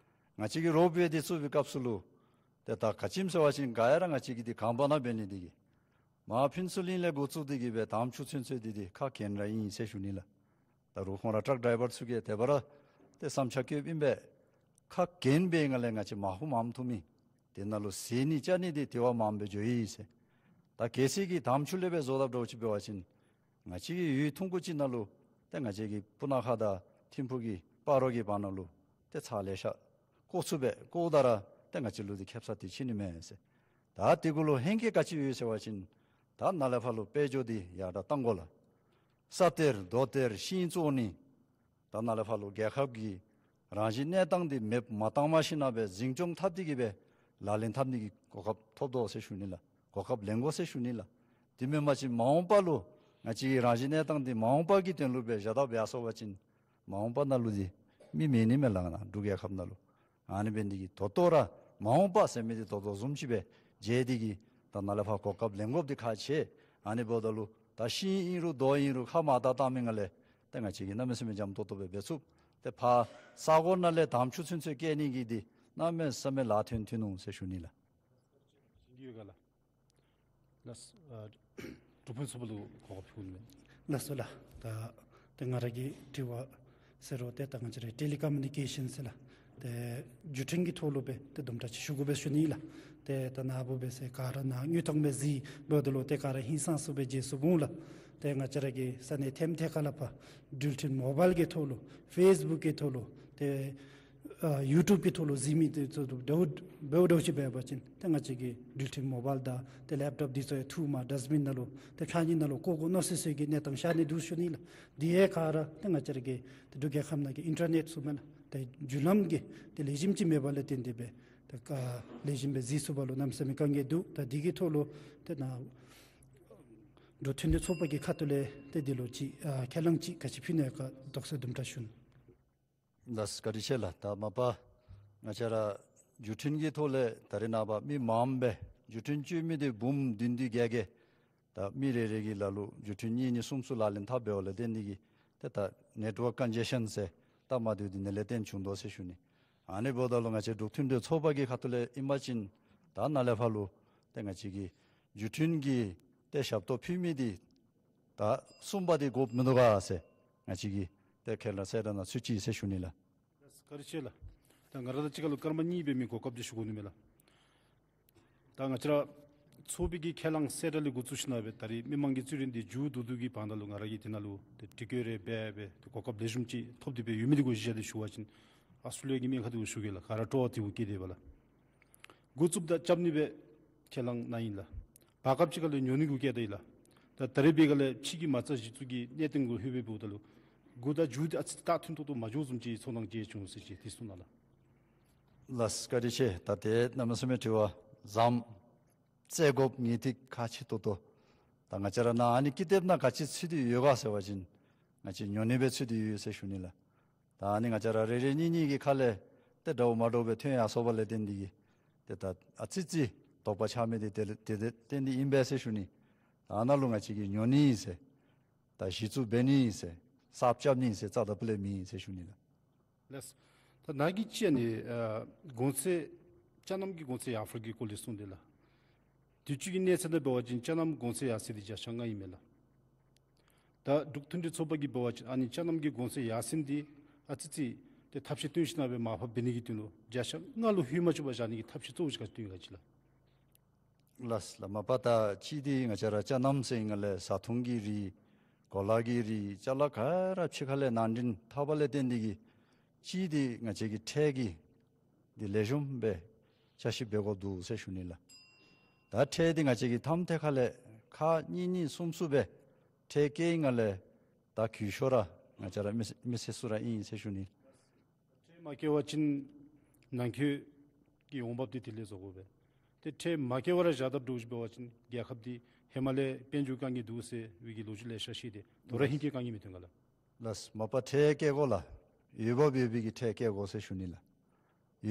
ང་བཅས་ཀྱི་རོགས་ཕར་འདི་བཙུགས་པའི་སྐབས་སུ་ལུ་ཏེ་ད་ག་ཅི་སྨོ་ཟེར་བ་ཅིན་ག་ཡ་ར་ང་བཅས་ཀྱི་འདི་གངས་པ་ནང་འབད་ནི་འདི་གིས་མར་ཕུན་ཚོགས་གླིང་ལས་འགོ་བཙུགས་ཏེ་གིས་སྦེ་དམ་ཆོས་ཚུན་ཚོད་འདི་འདི་ཁག་གེང་ར་ཨིན་ཟེར་ཞུ་ནི་ལགས། ད་རུང་ཁོང་ར་ཊཱཀ་ཌའི་བར་ཚུ་གིས་དེ་སྦེ་ར་ཏེ་བསམ་འཆར་བཀོདཔ་ཨིན་པས། ཁག་གེང་སྦེ་ང་ལས་ང་བཅས་མར་ཧུ་མངམ་འཐུང་མི་དེ་ནང་ལུ་ཟ་ནི་བཅའ་ནི་འདི་དེ་བ་མངམ་སྦེ་འགྱོ་ཡི་ཟེར། ད་གལ་སྲིད་ཀྱི་དམ་ཆོས་ལས་སྦེ་བཟོ་དཔ་འདྲཝ་ཅིག་འབད་བ་ཅིན་ང་བཅས་ཀྱི་ཡུལ་ཐུང་ཀུ་ཅིག་ནང་ལུ་ཏེ་ང་བཅས་ཀྱི་སྤུ་ན་ཁ་དང་ཐིམ་ཕུག་གི་སྤ་རོ་གི་བར་ན་ལུ་ཏེ་ཚར་ལེ་ཤ་བཀོ་ཚུགས་པས། བཀོཝ་ད་ར་ཏེ་ང་བཅས་ལུ་འདི་ཁེབ་ས་འདི་ཆེ་ནི་མས་ཟེར། ད་དེ་གུ་ལུ་ཧེང་སྐལ་ག་ཅི་ཡོད་ཟེར་བ་ཅིན་ད་ནཱ་ལས་ཕར་ལུ་དཔལ་འབྱོར་འདི་ཡར་དྲག་གཏང་དགོ་ལགས། ས་གཏེར་རྡོ་གཏེར་ཤིང་བཙོ་ནི་ད་ནཱ་ལས་ཕར་ལུ་རྒྱལ་ཁབ་ཀྱི་རང་བཞིན་གནས་སྟངས་འདི་མེདཔ་མ་བཏང་མ་ཞིན་ན་སྦེ་འཛིན་སྐྱོང་འཐབ་སྟེ་གིས་སྦེ་ལག་ལེན་འཐབ་ནི་གི་གོ་སྐབས་ཐོབ་དོ་ཟེར་ཞུ་ནི་ལགས། གོ་སྐབས་ལེན་དགོ་ཟེར་ཞུ་ནི་ལགས། དེ་མེན་པ་ཅིན་མ་འོངས་པ་ལུ་ང་བཅས་ཀྱི་རང་བཞིན་གནས་སྟངས་འདི་མ་འོངས་པ་གི་དོན་ལུ་སྦེ་བཞག་དཔ་འབད་སོང་པ་ཅིན་མ་འོངས་པ་ནང་ལུ་འདི་མི་མེད་ནི་མས་ལགས་ན་འབྲུག་རྒྱལ་ཁབ་ནང་ལུ། ཨ་ནི་འབད་ནི་འདི་གིས་ད་ལྟོ་ར་མ་འོངས་པ་ཟེར་མི་འདི་ད་ལྟོ་བཟུམ་ཅིག་སྦེ་མཇལ་ཏེ་གིས་ད་ནཱ་ལས་ཕར་གོ་སྐབས་ལེན་དགོཔ་འདི་ཁག་ཆེ། ཨ་ནི་འབདཝ་ད་ལུ་ད་ཤིང་ཨིན་རུང་རྡོ་ཨིན་རུང་ཁ་མར་བཏགས་བཏགས་མི་ནང་ལས་ཏེ་ང་བཅས་ཀྱིས་གནམ་མེད་ས་མེད་འཇམ་ཏོག་ཏོ་སྦེ་འབད་ཚུགས། ཏེ་ཕར་ས་གོ་ནང་ལས་དམ་ཆོས་ཚུན་ཚོད་བསྐྱལ་ནི་གི་འདི་གནམ་མེད་ས་མེད་ལཱ་ཐོན་ཐོན་འོང་ཟེར་ཞུ་ནི་ལགས། ལགས། ཨ་འབྲུག་ཕུན་ཚོགས་པ་ལུ་གོ་སྐབས་ཕུལ་མི། ལགས་སོ་ལགས། ད་ཏེ་ང་ར་གི་དྲི་བ་ཟེར་རུང་ཏེ་ད་ང་བཅས་ར་ཊེ་ལི་ཀོ་མུ་ནི་ཀེ་ཤཱན་ཟེར་ལགས། ཏེ་བརྒྱུད་འཕྲིན་གྱི་ཐོག་ལུ་སྦེ་ཏེ་དུམ་གྲ་ཅིག་ཞུ་དགོ་པས་ཞུ་ནི་ལགས། ཏེ་ད་ནཱ་བུ་འབད་ཟེར་ག་ར་ནཱ་དངོས་མཐོང་སྦེ་གཟིགས་འབདཝ་ད་ལུ་ཏེ་ག་ར་ཧིང་སངས་ས་སྦེ་མཇལ་ཚུགས་འོང་ལགས། ཏེ་ང་བཅས་ར་གི་ས་གནས་ཐེམ་ཐེ་ཁ་ལ་ཕར་འགྲུལ་འཕྲིན་མོ་བཱའིལ་གྱི་ཐོག་ལུ་ཕེསི་བུཀ་གི་ཐོག་ལུ་ཏེ་ ཨ་ཡུ་ཊུབ་ཀྱི་ཐོག་ལུ་གཟིགས་མི་འདི་ཚུ་འདྲཝ་འབདཝ་འདྲཝ་ཅིག་འབད་བ་ཅིན་ཏེ་ང་བཅས་ཀྱི་འགྲུལ་འཕྲིན་མོ་བཱའིལ་དང་ཏེ་ལེབ་ཊོབ་འདི་ཚུ་ཡང་འཐུ་མར་ཌསཊ་བིན་ནང་ལུ་ཏེ་ཕྱགས་སྙིགས་ནང་ལུ་བཀོ་བཀོ་མནོ་སི་སི་གི་གནས་སྟངས་ཤར་ནི་འདུག་ཞུ་ནི་ལགས། དེ་ཡང་ག་ར་ཏེ་ང་བཅས་ར་གི་ཏེ་འབྲུག་རྒྱལ་ཁབ་ནང་གི་ཨིན་ཊར་ནེཊ་ཟེར་མི་ལགས། ཏེ་བརྒྱུད་ལམ་གྱི་ཏེ་ལེགས་ཤོམ་ཅིག་མེད་པ་ལས་བརྟེན་ཏེ་སྦེ་ཏེ་ལེགས་ཤོམ་སྦེ་གཟིགས་ཚུགས་པ་ལུ་གནམ་མེད་ས་མེད་དཀའ་ངལ་འདུག། ད་འདི་གི་ཐོག་ལུ་ཏེ་ནཱ་འབྲུག་མཐུན་སྒྲིལ་ཚོགས་པ་གི་ཁ་ཐུག་ལས་ཏེ་འདི་ལུ་ཅིག་ཨ་ཁས་བླངས་ཅིག་ག་ཅི་ཕུལ་ནི་ཡོད་ག་དོགས་སེལ་དུམ་གྲ་ཞུ་ནི། ལགས་བཀའ་དྲིན་ཆེ་ལགས། ད་མ་པ་ང་བཅས་ར་བརྒྱུད་འཕྲིན་གྱི་ཐོག་ལས་ད་རེས་ནངས་པ་མི་མངམ་སྦེ་བརྒྱུད་འཕྲིན་སྤྱོད་མི་འདི་འབུམ་བདུན་བདུན་བརྒྱད་བརྒྱད། ད་མི་རེ་རེ་གི་ལག་ལུ་བརྒྱུད་འཕྲིན་གཉིས་གཉིས་གསུམ་གསུམ་ལག་ལེན་འཐབ་འབདཝ་ལས་བརྟེན་ཏེ་གིས་ཏེ་ད་ནེཊ་ཝརཀ་ཀོན་ཇེ་ཤཱན་ཟེར་སྟབས་མ་བདེཝ་འདི་ནི་ལས་བརྟེན་བྱུང་དོ་ཟེར་ཞུ་ནི། ཨ་ནི་འབདཝ་ད་ལུ་ང་བཅས་འབྲུག་མཐུན་སྒྲིལ་ཚོགས་པ་གི་ཁ་ཐུག་ལས་ཨིན་པ་ཅིན་ད་ནཱ་ལས་ཕར་ལུ་ཏེ་ང་བཅས་ཀྱི་བརྒྱུད་འཕྲིན་གྱི་ཏེ་ཞབས་ཏོག་ཕུལ་མི་འདི་ད་གསུམ་པ་འདི་དགོཔ་མིན་འདུག་ག་ཟེར་ང་བཅས་ཀྱིས་ཏེ་ཁས་བླངས་གསལ་བསྒྲགས་ནང་ཚུད་ཅི་ཟེར་ཞུ་ནི་ལགས། བཀའ་དྲིན་ཆེ་ལགས། ད་ང་ར་དང་གཅིག་ཁར་ལུ་སྐར་མ་གཉིས་སྦེ་མི་གོ་སྐབས་འདི་ཞུ་དགོ་ནི་མས་ལགས། ད་ང་བཅས་ར་ཚོགས་པའི་གི་ཁས་བླངས་གསལ་བསྒྲགས་ལས་འགོ་བཙུགས་ཞིནམ་སྦེ་ད་རེས་མི་མང་གི་རྩོད་རྙོག་འདི་མཇུག་བསྡུ་བསྡུ་གི་བར་ན་ལུ་ང་ར་གིས་འདི་ནང་ལུ་ཏེ་དྲི་བཀོད་རེ་འབད་སྦེ་ཏེ་གོ་སྐབས་ལེགས་ཤོམ་ཅིག་ཐོབ་སྟེ་སྦེ་ཡོད་མི་འདི་གུ་གཞི་བཞག་སྟེ་ཞུ་བ་ཅིན་ཨ་ཚུ་ལས་ཀྱི་མི་ཁ་འདི་གུ་ཞུ་གེ་ལགས། ག་ར་སྤྲོ་བ་འདི་གུ་བསྐྱེད་དེ་སྦེ་ལགས། འགོ་བཙུགསཔ་ད་རྐྱབ་ནི་སྦེ་ཁས་བླངས་གནང་ཡི་ལགས། བར་སྐབས་ཅིག་ཁ་ལས་ཉོ་ནི་གུ་བསྐྱལ་ད་ཡི་ལགས། ད་ད་རེས་འབད་ག་ལས་ཕྱི་གི་མ་རྩ་གཞི་བཙུགས་ཀྱི་གནད་དོན་གུ་ལྷོད་སྦེ་འབདཝ་ད་ལུ་འགོ་དང་མཇུག་འདི་ཨ་ཙི་ཏག་མཐུན་ཏོག་ཏོ་མ་འགྱོ་བཟུམ་ཅིག་ཚོར་སྣང་ཅིག་བྱུང་ཟེར་ཅིག་དེ་གསུང་གནང་ལགས། ལགས་བཀའ་དྲིན་ཆེ། ད་ཏེ་གནམ་མེད་ས་མེད་དྲི་བ་བཟངམ་བཙལ་དགོཔ་ངེས་ཏིག་ཁག་ཆེ་ཏོག་ཏོ། ད་ང་བཅས་ར་ནཱ་ཨ་ནི་ཀི་དེབ་ནང་ག་ཅི་ཚུད་དེ་ཡོད་ག་ཟེར་བ་ཅིན་ང་བཅས་ཉོ་ནི་སྦེ་ཚུད་དེ་ཡོད་ཟེར་ཞུ་ནི་ལགས། ད་ཨ་ནི་ང་བཅས་ར་རེ་རེ་གཉིས་གཉིས་ཀྱི་ཁ་ལས་ཏེ་འདྲཝ་མ་འདྲཝ་སྦེ་ཐོན་ཡར་སོང་བ་ལས་བརྟེན་ཏེ་གིས་ཏེ་ད་ཨ་ཙི་ཙི་དོགས་པ་ཆགས་མི་འདི་དེ་ལས་དེ་དེ་བརྟེན་ཏེ་ཨིན་པས་ཟེར་ཞུ་ནི། ད་ཨ་ནཱ་ལུ་ང་བཅས་ཀྱིས་ཉོ་ནི་ཨིན་ཟེར་ད་གཞི་བཙུགས་འབད་ནི་ཨིན་ཟེར་གསརཔ་རྐྱབ་ནི་ཨིན་ཟེར་རྩ་དང་སྤུ་ལས་མེད་ཨིན་ཟེར་ཞུ་ནི་ལགས། ལགས། ད་ནཱ་གིས་ཅིག་ཨ་ནི་ཨ་གོང་ཚད་ཅ་ནམ་གྱི་གོང་ཚད་ཡར་འཕར་གྱི་སྐོར་ལས་གསུངས་ཏེ་ལགས། དུས་ཅི་གི་གནས་ཚད་ནང་འབད་བ་ཅིན་ཅ་ནམ་གོང་ཚད་ཡར་སེང་འདི་བརྒྱ་ཆ་ལྔ་ཨིན་མས་ལགས། ད་འབྲུག་མཐུན་སྒྲིལ་ཚོགས་པ་གིས་འབད་བ་ཅིན་ཨ་ནི་ཅ་ནམ་གྱི་གོང་ཚད་ཡར་སེང་འདི་ཨ་ཙི་ཙི་ཏེ་ཐབས་ཤེས་བཏོན་ཞིནམ་སྦེ་མར་ཕབ་འབད་ནི་གི་དོན་ལུ་བརྒྱ་ཆ་ལྔ་ལུ་ལྷོད་མ་བཅུག་པར་བཞག་ནི་གི་ཐབས་ཤེས་གཙོ་བོ་ཅིག་ག་ཅི་བཏོན་ཡི་ག་ཅི་ལགས། ལགས་ལགས། མ་པ་ད་གཅིག་འདི་ང་བཅས་ར་ཅ་ནམ་ཟེར་ང་ལས་བཟའ་འཐུང་གི་རིགས་གོ་ལ་གི་རིགས་ཅ་ལ་ག་ར་ཕྱི་ཁ་ལས་ནང་འདྲེན་འཐབ་པ་ལས་བརྟེན་ཏེ་གིས་གཅིག་འདི་ང་བཅས་ཀྱི་ཁྲལ་གྱི་འདི་ལེགས་ཤོམ་སྦེ་ཆ་ཤེས་འབད་དགོཔ་འདུག་ཟེར་ཞུ་ནི་ལགས། ད་ཁྲལ་འདི་ང་བཅས་ཀྱིས་ཐམ་ཐད་ཁ་ལས་ཁག་གཉིས་གཉིས་གསུམ་གསུམ་སྦེ་ཁྲལ་བཀལ་ཡི་ང་ལས་ད་གུས་ཞུ་ར་ང་བཅས་ར་མི་མི་སེར་ཚུ་ར་ཨིན་ཟེར་ཞུ་ནི། ཁྲལ་མ་བཀལ་བ་ཅིན་ནང་འཁོད་ཀྱི་འོང་འབབ་འདི་དེ་ལས་བཟོ་དགོ་པས། ཏེ་ཁྲལ་མ་བཀལ་བར་བཞག་ད་འདྲཝ་ཅིག་འབད་བ་ཅིན་རྒྱལ་ཁབ་འདི་ཧེ་མ་ལས་དཔལ་འབྱོར་དཀའ་ངལ་འདུག་ཟེར་བའི་གི་ལོ་རྒྱུས་ལེ་ཤ་བཤད་དེ་དོ་རུང་ཧེང་སྐལ་དཀའ་ངལ་མི་ཐོན་ག་ལགས། ལགས། མ་པ་ཁྲལ་བཀལ་དགོ་ལགས། འོས་འབབ་ཡོད་པའི་གི་ཁྲལ་བཀལ་དགོ་ཟེར་ཞུ་ནི་ལགས།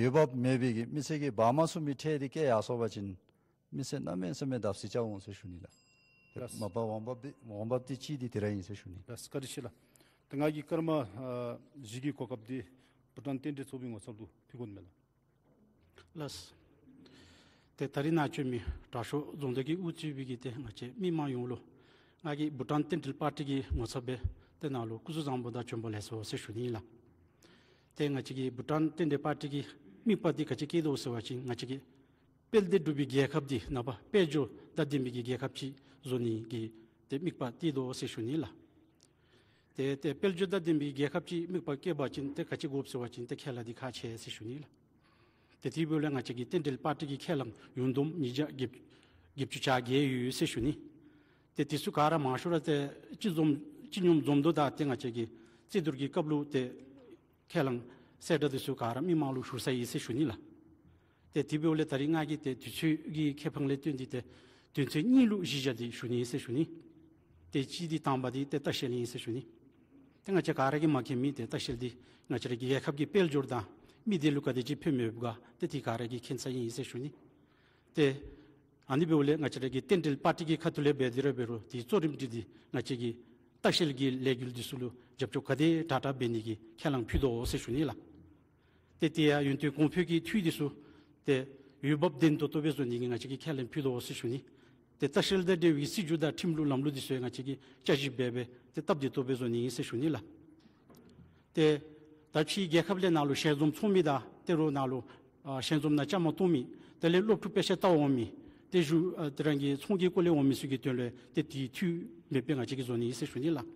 འོས་འབབ་མེད་པའི་གི་མི་སེར་གྱིས་འབག་མ་ཚུགས་མི་ཁྲལ་འདི་བཀལ་ཡར་སོང་བ་ཅིན་མི་སེར་གནམ་མེད་ས་མེད་བརྡབ་གསིག་རྐྱབ་འོང་ཟེར་ཞུ་ནི་ལགས། ལགས། མ་པ་འོང་འབབ་འདི་འོང་འབབ་འདི་གཅིག་འདི་དེ་ར་ཨིན་ཟེར་ཞུ་ནི། ལགས་བཀའ་དྲིན་ཆེ་ལགས། ད་ང་གིས་སྐར་མ་ཨ་བཞི་གི་གོ་སྐབས་འདི་བྷུ་ཊཱན་རྟེན་འབྲེལ་ཚོགས་པའི་ངོ་ཚབ་ལུ་ཕུལ་དགོ་ནི་མས་ལགས། ལགས། ཏེ་ད་རིས་ནཱ་བྱོན་མི་དྲག་ཤོས་རྫོང་བདག་གིས་དབུ་གཙོས་པའི་གི་ཏེ་ང་བཅས་མི་མང་ཡོངས་ལུ་ང་གིས་བྷུ་ཊཱན་རྟེན་འབྲེལ་པར་ཊི་གི་ངོ་ཚབ་སྦེ་ཏེ་ནཱ་ལུ་སྐུ་གཟུགས་བཟང་པོ་དང་བྱོན་པ་ལེགས་སོ་ཟེར་ཞུ་ནི་ཨིན་ལགས། ཏེ་ང་བཅས་ཀྱི་བྷུ་ཊཱན་རྟེན་འབྲེལ་པར་ཊི་གི་དམིགས་པ་འདི་ག་ཅི་བསྐྱེད་དོ་ཟེར་བ་ཅིན་ང་བཅས་ཀྱི་དཔལ་ལྡན་འབྲུག་པའི་རྒྱལ་ཁབ་འདི་ནངས་པ་དཔལ་འབྱོར་དང་ལྡན་པའི་གི་རྒྱལ་ཁབ་ཅིག་བཟོ་ནི་གི་ཏེ་དམིགས་པ་བསྐྱེད་དོ་ཟེར་ཞུ་ནི་ལགས། ཏེ་ཏེ་དཔལ་འབྱོར་དང་ལྡན་པའི་རྒྱལ་ཁབ་ཅིག་དམིགས་པ་བསྐྱེད་པ་ཅིན་ཏེ་ག་ཅི་དགོཔ་ཟེར་བ་ཅིན་ཏེ་ཁས་བླངས་འདི་ཁག་ཆེ་ཟེར་ཞུ་ནི་ལགས། ཏེ་དེ་འབདཝ་ལས་ང་བཅས་ཀྱི་རྟེན་འབྲེལ་པར་ཊི་གི་ཁས་བླངས་ཡུངས་བསྡོམས་ཉིས་བརྒྱ་བརྒྱད་བརྒྱད་ཅུ་གྱ་བརྒྱད་ཡོད་ཟེར་ཞུ་ནི། ཏེ་དེ་ཚུ་ག་ར་མང་ཤོས་ར་ཏེ་སྤྱི་འཛོམས་སྤྱི་སྙོམས་འཛོམས་འདུ་དང་ཏེ་ང་བཅས་ཀྱི་རྩོད་བསྡུར་གྱི་སྐབས་ལུ་ཏེ་ཁས་བླངས་གསལ་བསྒྲགས་འདི་ཚུ་ག་ར་མི་མང་ལུ་ཞུ་ཚར་ཡི་ཟེར་ཞུ་ནི་ལགས། ཏེ་དེ་འབདཝ་ལས་ད་རིས་ང་གིས་ཏེ་དུས་ཚོད་ཀྱི་ཁེ་ཕན་ལས་བརྟེན་ཏེ་ཏེ་དོན་ཚན་གཉིས་ལུ་གཞི་བཞག་སྟེ་ཞུ་ནི་ཟེར་ཞུ་ནི། ཏེ་གཅིག་འདི་དང་པ་འདི་ཏེ་ལྟ་བཤལ་ཨིན་ཟེར་ཞུ་ནི། ཏེ་ང་བཅས་ག་ར་གིས་མ་མཁྱེན་མི་ཏེ་ལྟ་བཤལ་འདི་ང་བཅས་ར་གི་རྒྱལ་ཁབ་ཀྱི་དཔལ་འབྱོར་དང་མི་སྡེ་ལུ་ག་དེ་ཅིག་ཕན་མི་ཕོག་ག་ཏེ་དེ་ག་ར་གིས་མཁྱེན་ཚར་ཨིན་ཟེར་ཞུ་ནི། ཏེ་ཨ་ནི་འབདཝ་ལས་ང་བཅས་ར་གི་རྟེན་འབྲེལ་པར་ཊི་གི་ཁ་ཐུག་ལས་འབད་དེ་ར་འབད་རུང་དེའི་གཙོ་རིམ་འདི་འདི་ང་བཅས་ཀྱི་ལྟ་བཤལ་གྱི་ལས་འགུལ་འདི་ཚུ་ལུ་རྒྱབ་སྐྱོར་ག་དེ་དྲག་དྲག་འབད་ནི་གི་ཁས་བླངས་ཕུལ་དོ་ཟེར་ཞུ་ནི་ལགས། ཏེ་དེ་ཡང་ཡུན་བརྟན་གོང་འཕེལ་གྱི་འཐུས་འདི་ཚུ་ཏེ་འོས་འབབ་ལྡན་ཏོག་ཏོ་སྦེ་བཟོ་ནི་གི་ང་བཅས་ཀྱིས་ཁས་ལེན་ཕུལ་དོ་ཟེར་ཞུ་ནི། ཏེ་ལྟ་བཤལ་དང་འབྲེལ་བའི་སྲིད་བྱུས་དང་ཁྲིམས་ལུགས་ལམ་ལུགས་འདི་ཚུ་ཡང་ང་བཅས་ཀྱིས་བསྐྱར་ཞིབ་འབད་སྦེ་ཏེ་སྟབས་བདེ་ཏོག་ཏོ་སྦེ་བཟོ་ནི་ཨིན་ཟེར་ཞུ་ནི་ལགས། ཏེ་ད་ཕྱིའི་རྒྱལ་ཁབ་ལས་ནཱ་ལུ་ཞལ་འཛོམས་ཚོགས་མི་དང་ཏེ་རོགས་ནཱ་ལུ་ཨ་ཞལ་འཛོམས་ནང་བཅའ་མར་གཏོགས་མི་དེ་ལས་སློབ་ཕྲུག་དཔེ་ཆ་ལྟ་འོང་མི་ཏེ་ཞུ་ཨ་ཏེ་རང་གི་ཚོང་གི་སྐོར་ལས་འོང་མི་ཚུ་གི་དོན་ལུ་ཏེ་དེ་འཐུས་མེད་པའི་ང་བཅས་ཀྱིས་བཟོ་ནི་ཨིན་ཟེར་ཞུ་ནི་ལགས།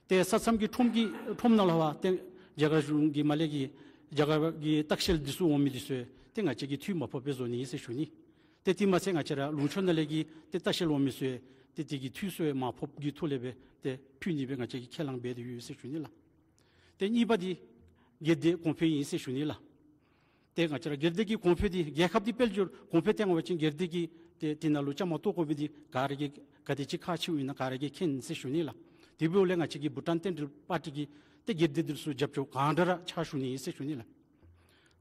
ཏེ་ས་མཚམས་ཀྱི་ཁྲོམ་གྱི་ཁྲོམ་ནང་ལུ་འབད་བ་ཏེ་རྒྱ་གར་གཞུང་གིས་མར་ལས་ཀྱི་ རྒྱ་གར་གྱི་ལྟ་བཤལ་འདི་ཚུ་འོང་མི་འདི་ཚུ་ཡང་ཏེ་ང་བཅས་ཀྱིས་འཐུས་མ་ཕོགཔ་སྦེ་བཟོ་ནི་ཨིན་ཟེར་ཞུ་ནི། ཏེ་དེ་མ་ཚད་ང་བཅས་ར་ལུང་ཕྱོགས་ནང་ལས་ཀྱི་ཏེ་ལྟ་བཤལ་འོང་མི་ཚུ་ཡང་ཏེ་དེ་གི་འཐུས་ཚུ་ཡང་མ་ཕོགཔ་གི་ཐོག་ལས་སྦེ་ཏེ་ཕུལ་ནི་སྦེ་ང་བཅས་ཀྱིས་ཁས་བླངས་འབད་དེ་ཡོད་ཟེར་ཞུ་ནི་ལགས། ཏེ་གཉིས་པ་འདི་སྒེར་སྡེ་གོང་འཕེལ་ཨིན་ཟེར་ཞུ་ནི་ལགས། ཏེ་ང་བཅས་ར་སྒེར་སྡེ་གི་གོང་འཕེལ་འདི་རྒྱལ་ཁབ་འདི་དཔལ་འབྱོར་གོང་འཕེལ་བཏང་བ་ཅིན་སྒེར་སྡེ་གིས་ཏེ་དེ་ནང་ལུ་བཅའ་མར་གཏོགས་དགོ་མི་འདི་ག་ར་གིས་ག་དེ་ཅིག་ཁག་ཆེཝ་ཨིན་ན་ག་ར་གིས་མཁྱེན་ཟེར་ཞུ་ནི་ལགས། དེ་འབདཝ་ལས་ང་བཅས་ཀྱི་བྷུ་ཊཱན་བསྟན་འགྲོའི་པར་ཊི་གིས་ཏེ་སྒེར་སྡེ་འདི་ཚུ་རྒྱབ་སྐྱོར་གང་དྲག་ར་ཕྱག་ཞུ་ནི་ཨིན་ཟེར་ཞུ་ནི་ལགས།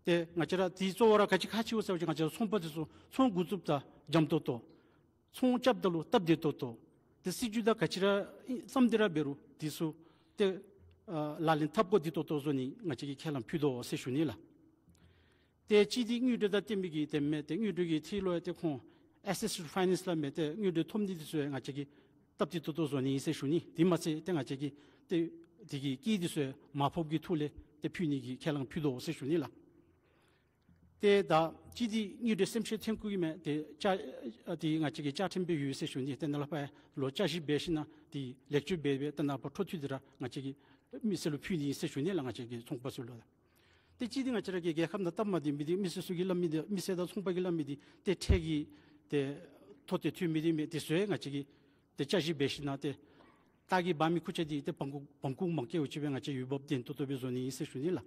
ཏེ་ང་བཅས་ར་དེ་གཙོ་བོ་ར་ག་ཅི་ཁག་ཆེཝ་ཟེར་བ་ཅིན་ང་བཅས་ར་ཚོང་པ་འདི་ཚུ་ཚོང་འགོ་བཙུགསཔ་ད་འཇམ་ཏོང་ཏོ། ཚོང་རྐྱབ་ད་ལུ་སྟབས་བདེ་ཏོག་ཏོ། ཏེ་སྲིད་བྱུས་དང་ག་ཅི་ར་བསམ་སྟེ་ར་འབད་རུང་དེ་ཚུ་ཏེ་ཨ་ལག་ལེན་འཐབ་དགོ་བདེ་ཏོག་ཏོ་བཟོ་ནི་ང་བཅས་ཀྱིས་ཁས་བླངས་ཕུལ་དོ་ཟེར་ཞུ་ནི་ལགས། ཏེ་གཅིག་འདི་དངུལ་འབྲེལ་དང་བརྟེན་མི་གི་དེ་མེན། ཏེ་དངུལ་འབྲེལ་གྱི་ཐད་ལུ་ཡང་ཏེ་ཁོང་access to finance སླབ་མི་ཏེ་དངུལ་འབྲེལ་ཐོབ་ནི་འདི་ཚུ་ཡང་ང་བཅས་ཀྱིས་སྟབས་བདེ་ཏོག་ཏོ་བཟོ་ནི་ཨིན་ཟེར་ཞུ་ནི། དེ་མ་ཚད་ཏེ་ང་བཅས་ཀྱིས་ཏེ་དེ་གི་དཀྱིལ་འདི་ཚུ་ཡང་མར་ཕབ་ཀྱི་ཐོག་ལས་ཏེ་ཕུལ་ནི་གི་ཁས་བླངས་ཕུལ་དོ་ཟེར་ཞུ་ནི་ལགས། ཏེ་ད་གཅིག་འདི་དངུལ་འབྲེལ་སེམས་ཤུགས་ཐོན་ཁུངས་ཀྱི་མེན། ཏེ་བཅའ་ཨ་ཏེ་ང་བཅས་ཀྱི་བཅའ་ཁྲིམས་སྦེ་ཡོད་ཟེར་ཞུ་ནི། ཏེ་ནཱ་ལས་ཕར་ལོག་བསྐྱར་ཞིབ་འབད་ཞིནམ་ལས་ཏེ་ལེགས་བཅོས་འབད་འབད་ཏེ་ནཱ་ཕར་འཕྲོ་མཐུད་དེ་ར་ང་བཅས་ཀྱིས་མི་སེར་ལུ་ཕུལ་ནི་ཨིན་ཟེར་ཞུ་ནི་ལགས། ང་བཅས་ཀྱི་ཚོང་པ་ཚུ་ལུ། ཏེ་གཅིག་འདི་ང་བཅས་ར་གི་རྒྱལ་ཁབ་ནང་སྟབས་མ་བདེ་མི་འདི་མི་སེར་ཚུ་གིས་སླབ་མི་འདི་མི་སེར་དང་ཚོང་པ་གིས་སླབ་མི་འདི་ཏེ་ཁྲལ་གྱི་ཏེ་མཐོ་ཏེ་མཐོ་མི་འདི་མས། དེ་ཚུ་ཡང་ང་བཅས་ཀྱིས་ཏེ་བསྐྱར་ཞིབ་འབད་ཞིནམ་ལས་ཏེ་རྟ་གིས་འབག་མི་ཁུར་ཆ་འདི་ཏེ་བམ་ཁུག་བམ་ཁུག་མ་སྐྱེལཝ་ཅིག་སྦེ་ང་བཅས་འོས་འབབ་ལྡན་ཏོག་ཏོ་སྦེ་བཟོ་ནི་ཨིན་ཟེར་ཞུ་ནི་ལགས།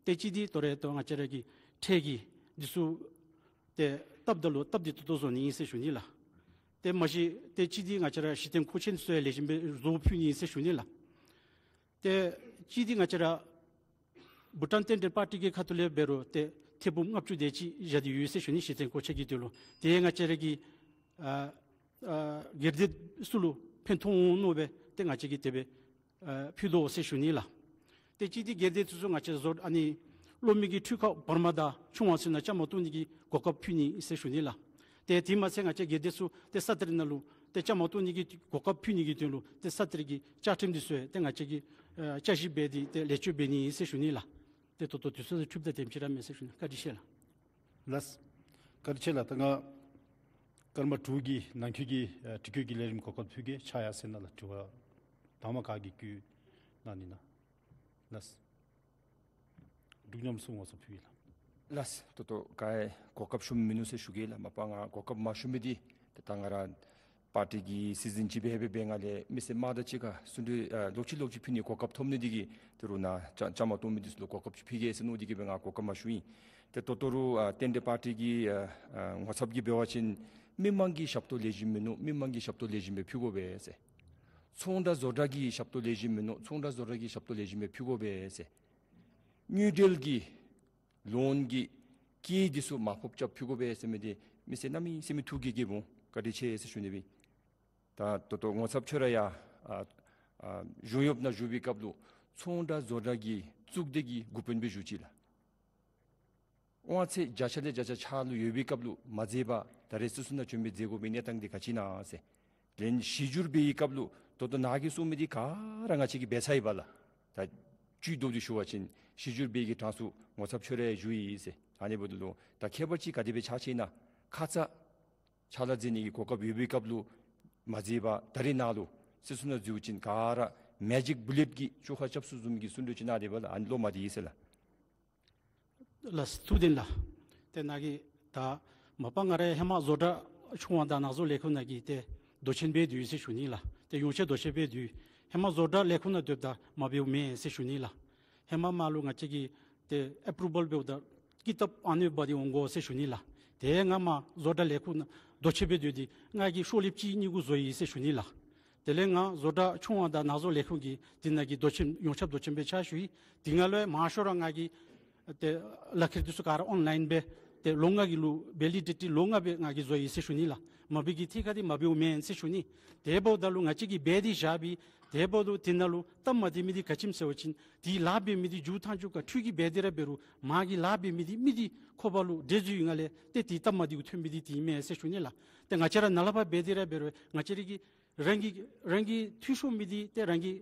ཏེ་གཅིག་འདི་ད་རེས་ད་ང་བཅས་ར་གི་ཁྲལ་གྱི་འདི་ཚུ་ཏེ་སྟབས་བདེ་ལུ་སྟབས་བདེ་ཏོག་ཏོ་བཟོ་ནི་ཨིན་ཟེར་ཞུ་ནི་ལགས། ཏེ་མ་གཞི་ཏེ་གཅིག་འདི་ང་བཅས་ར་གཞི་རྟེན་མཁོ་ཆེན་ཚུ་ཡང་ལེགས་ཤོམ་སྦེ་བཟོ་ཕུལ་ནི་ཨིན་ཟེར་ཞུ་ནི་ལགས། ཏེ་གཅིག་འདི་ང་བཅས་ར་བྷུ་ཊཱན་བསྟན་འགྲོའི་པར་ཊི་གི་ཁ་ཐུག་ལས་འབད་རུང་ཏེ་ཐེར་འབུམ་ལྔ་བཅུ་དེ་ཅིག་བཞག་སྟེ་ཡོད་ཟེར་ཞུ་ནི། གཞི་རྟེན་མཁོ་ཆེན་གྱི་དོན་ལུ་ཏེ་ང་བཅས་ར་གི་ཨ་ཨ་སྒེར་སྡེ་ཚུ་ལུ་ཕན་ཐོགས་འོང་མནོ་སྦེ་ཏེ་ང་བཅས་ཀྱིས་དེ་སྦེ་ཨ་ཕུལ་དོ་ཟེར་ཞུ་ནི་ལགས། ཏེ་གཅིག་འདི་སྒེར་སྡེ་ཚུ་ཚུ་ང་བཅས་བཟོ་ཨ་ནི་གློག་མེ་གི་འཕྲུལ་ཁང་བར་མ་དང་ཆུང་བ་ཚུ་ནང་བཅའ་མར་གཏོགས་ནི་གི་གོ་སྐབས་ཕུལ་ནི་ཟེར་ཞུ་ནི་ལགས། ཏེ་དེ་མ་ཚད་ང་བཅས་སྒེར་སྡེ་ཚུ་ཏེ་ས་གཏེར་ནང་ལུ་ཏེ་བཅའ་མར་གཏོགས་ནི་གི་གོ་སྐབས་ཕུལ་ནི་གི་དོན་ལུ་ཏེ་ས་གཏེར་གྱི་བཅའ་ཁྲིམས་འདི་ཚུ་ཡང་ཏེ་ང་བཅས་ཀྱིས་ཨ་བསྐྱར་ཞིབ་འབད་དེ་ཏེ་ལེགས་བཅོས་འབད་ནི་ཟེར་ཞུ་ནི་ལགས། ཏེ་ད་ལྟོ་དུས་ཚོད་ཚུ་ཕྱིས་པ་དེམ་ཅིག་ར་མས་ཟེར་ཞུ་ནི། བཀའ་དྲིན་ཆེ་ལགས། ལགས། བཀའ་དྲིན་ཆེ་ལགས། ད་ང་སྐར་མ་དྲུག་གི་ནང་འཁོད་ཀྱི་ཨ་དྲི་བཀོད་ཀྱི་ལས་རིམ་གོ་སྐབས་ཕུལ་གེ། ཕྱག་ཡར་སེང་ནང་ལགས། དྲི་བ་དང་པ་ག་གིས་བཀོད་གནང་ནི་ན། ལགས། འབྲུག་རྙོམས་སུ་ངོ་ཚབ་ཕུལ་གེ་ལགས། ལགས། ད་ལྟོ་ག་ཡང་གོ་སྐབས་ཞུ་མི་ནུག་ཟེར་ཞུ་གེ་ལགས། མ་པ་ང་གོ་སྐབས་མ་ཞུ་མི་འདི་ད་ང་ར་པར་ཊི་གི་སྲིད་འཛིན་ཅིག་འབད་འབད་འབད་ང་ལས་མི་སེར་དམངས་དང་གཅིག་ཁར་བརྩོན་འགྲུས་ཨ་ལོག་ཅི་ལོག་ཅི་ཕུལ་ནི་གོ་སྐབས་ཐོབ་ནི་འདི་གིས་ད་རུང་ནཱ་བཅའ་བཅའ་མར་གཏོགས་མི་འདི་ཚུ་ལུ་གོ་སྐབས་ཅིག་ཕུལ་གེ་ཟེར་མནོ་སྟེ་གིས་སྦེ་ང་གོ་སྐབས་མ་ཞུ་ཡི། ཏེ་ད་ལྟོ་རུང་ཨ་བསྟན་འགྲོའི་པར་ཊི་གི་ཨ་ཨ་ངོ་ཚབ་ཀྱིས་འབད་བ་ཅིན་མི་མང་གི་ཞབས་ཏོག་ལེགས་ཤོམ་མིན་ནུག། མི་མང་གི་ཞབས་ཏོག་ལེགས་ཤོམ་སྦེ་ཕུལ་དགོ་པས་ཟེར། ཚོང་བདག་བཟོ་གྲྭ་གི་ཞབས་ཏོག་ལེགས་ཤོམ་མིན་ནུག། ཚོང་བདག་བཟོ་གྲྭ་གི་ཞབས་ཏོག་ལེགས་ཤོམ་སྦེ་ཕུལ་དགོ་པས་ཟེར། དངུལ་འབྲེལ་གྱི་ལོན་གྱི་སྐྱིན་འདི་ཚུ་མར་ཕབ་རྐྱབ་ཕུལ་དགོ་པས་ཟེར་མི་འདི་མི་སེར་གནམ་མེད་ས་མེད་ཐུགས་དགྱེས་དགྱེསཔ་འོང་། བཀའ་དྲིན་ཆེ་ཟེར་ཞུ་ནི་སྦེ། ད་ད་ལྟོ་ངོ་ཚབ་ཁྱོད་ར་ཡང་ཨ་ཨ་གཞུང་གཡོགཔ་ནང་བཞུགས་པའི་སྐབས་ལུ་ཚོང་བདག་བཟོ་གྲྭ་གི་གཙུག་སྡེ་གི་འགོ་དཔོན་སྦེ་བཞུགས་ཅི་ལགས། དབང་ཚད་བརྒྱ་ཆ་ལས་བརྒྱ་ཆ་ཕྱག་ལུ་ཡོད་པའི་སྐབས་ལུ་མ་མཛད་པར་ད་རེས་སོ་སོ་ནང་བྱོན་སྦེ་མཛད་དགོ་པའི་གནས་སྟངས་འདི་ག་ཅི་ཨིན་ན་ཟེར། ལན་གཞི་བསྒྱུར་འབད་བའི་སྐབས་ལུ་ད་ལྟོ་ནཱ་གིས་གསུངས་མི་འདི་ག་ར་ང་བཅས་ཀྱིས་འབད་ཚར་ཡི་པ་ལགས། ད་བཅུད་བསྡུ་སྟེ་ཞུ་བ་ཅིན་གཞི་བསྒྱུར་འབད་བའི་གྲངས་སུ་ངོ་ཚབ་ཁྱོད་ར་བཞུགས་ཡི་ཟེར། ཨ་ནི་འབདཝ་ད་ལུ་ད་ཁྱད་པར་ཅིག་ག་དེ་སྦེ་ཆགས་ཅི་ཨིན་ན། ཁ་ཙ་ཕྱག་ལཱ་མཛད་ནི་གི་གོ་སྐབས་ཡོད་པའི་སྐབས་ལུ་མ་མཛད་པར་ད་རེས་ནཱ་ལུ་སོ་སོ་ནང་འཛུལ་ཅིན་ག་ར་མེ་ཇིག་བུ་ལེཊ་ཀྱི་ཆུ་ཁ་རྐྱབ་ས་བཟུམ་གྱི་བརྩོན་འགྲུས་ཅིག་གནང་སྟེ་འབད་ལགས། ཨ་ནི་ལོ་མ་བདེ་ཡི་ཟེར་ལགས། ལགས་སོ། ཐུགས་བདེན་ལགས། ཏེ་ནཱ་གིས་ད་མ་པ་ང་ར་ཧེ་མ་བཟོ་གྲྭ་ཆུང་བ་དང་ནང་བཟོ་ལས་ཁུངས་ནང་གི་ཏེ་མདོ་ཆེན་འབད་དེ་ཡོད་ཟེར་ཞུ་ནི་ལགས། ཏེ་ཡོངས་ཁྱབ་མདོ་ཆེན་འབད་དེ་ཡོད། ཧེ་མ་བཟོ་གྲྭ་ལས་ཁུངས་ནང་སྡོདཔ་ད་མ་འབདཝ་མེན་ཟེར་ཞུ་ནི་ལགས། ཧེ་མ་མར་ལུ་ང་བཅས་ཀྱིས་ཏེ་ཨེཔ་རུ་བཱལ་འབདཝ་ད་ཀི་ཏབ་ཨ་ནི་འབག་སྟེ་འོང་དགོ་ཟེར་ཞུ་ནི་ལགས། ཏེ་ང་མར་བཟོ་གྲྭ་ལས་ཁུངས་ནང་མདོ་ཆེན་འབད་སྡོད་དེ་ང་གིས་ཤོག་ལེབ་གཅིག་གཉིས་གུ་བཟོ་ཡི་ཟེར་ཞུ་ནི་ལགས། དེ་ལས་ང་བཟོ་གྲྭ་ཆུང་བ་དང་ནང་བཟོ་ལས་ཁུངས་ཀྱི་དེ་ནང་གི་མདོ་ཆེན་ཡོངས་ཁྱབ་མདོ་ཆེན་སྦེ་ཕྱག་ཞུ་ཡི། དེ་ནང་ལུ་མང་ཤོས་ར་ང་གིས་ཏེ་ལག་ཁྱེར་འདི་ཚུ་ག་ར་ཨོན་ལཱའིན་སྦེ་ཏེ་ལོ་ལྔ་གི་ལུ་བེ་ལི་ཌི་ཊི་ལོ་ལྔ་སྦེ་ང་གིས་བཟོ་ཡི་ཟེར་ཞུ་ནི་ལགས། མ་འབད་གི་ཐད་ཁར་འདི་མ་འབདཝ་མེན་ཟེར་ཞུ་ནི། དེ་འབདཝ་ད་ལུ་ང་བཅས་ཀྱིས་འབད་དེ་བཞག་པའི་དེ་འབདཝ་ད་དེ་ནང་ལུ་སྟབས་མ་བདེ་མི་འདི་ག་ཅི་སྨོ་ཟེར་བ་ཅིན་དེ་ལཱ་འབད་མི་འདི་མཇུག་མཐའ་མཇུག་ཁར་འཁྲུལ་གྱིས་འབད་དེ་ར་འབད་རུང་མ་གི་ལཱ་འབད་མི་འདི་མི་འདི་ཁོ་པ་ལུ་འདྲེ་འཛུལ་ཡི་ནང་ལས་ཏེ་དེ་སྟབས་མ་བདེཝ་ཐོན་མི་འདི་དེ་མེན་ཟེར་ཞུ་ནི་ལགས། ཏེ་ང་བཅས་ར་ནཱ་ལས་ཕར་འབད་དེ་ར་འབད་རུང་ང་བཅས་ར་གི་རང་གི་རང་གི་འཐུས་ཤོར་མི་འདི་ཏེ་རང་གིས་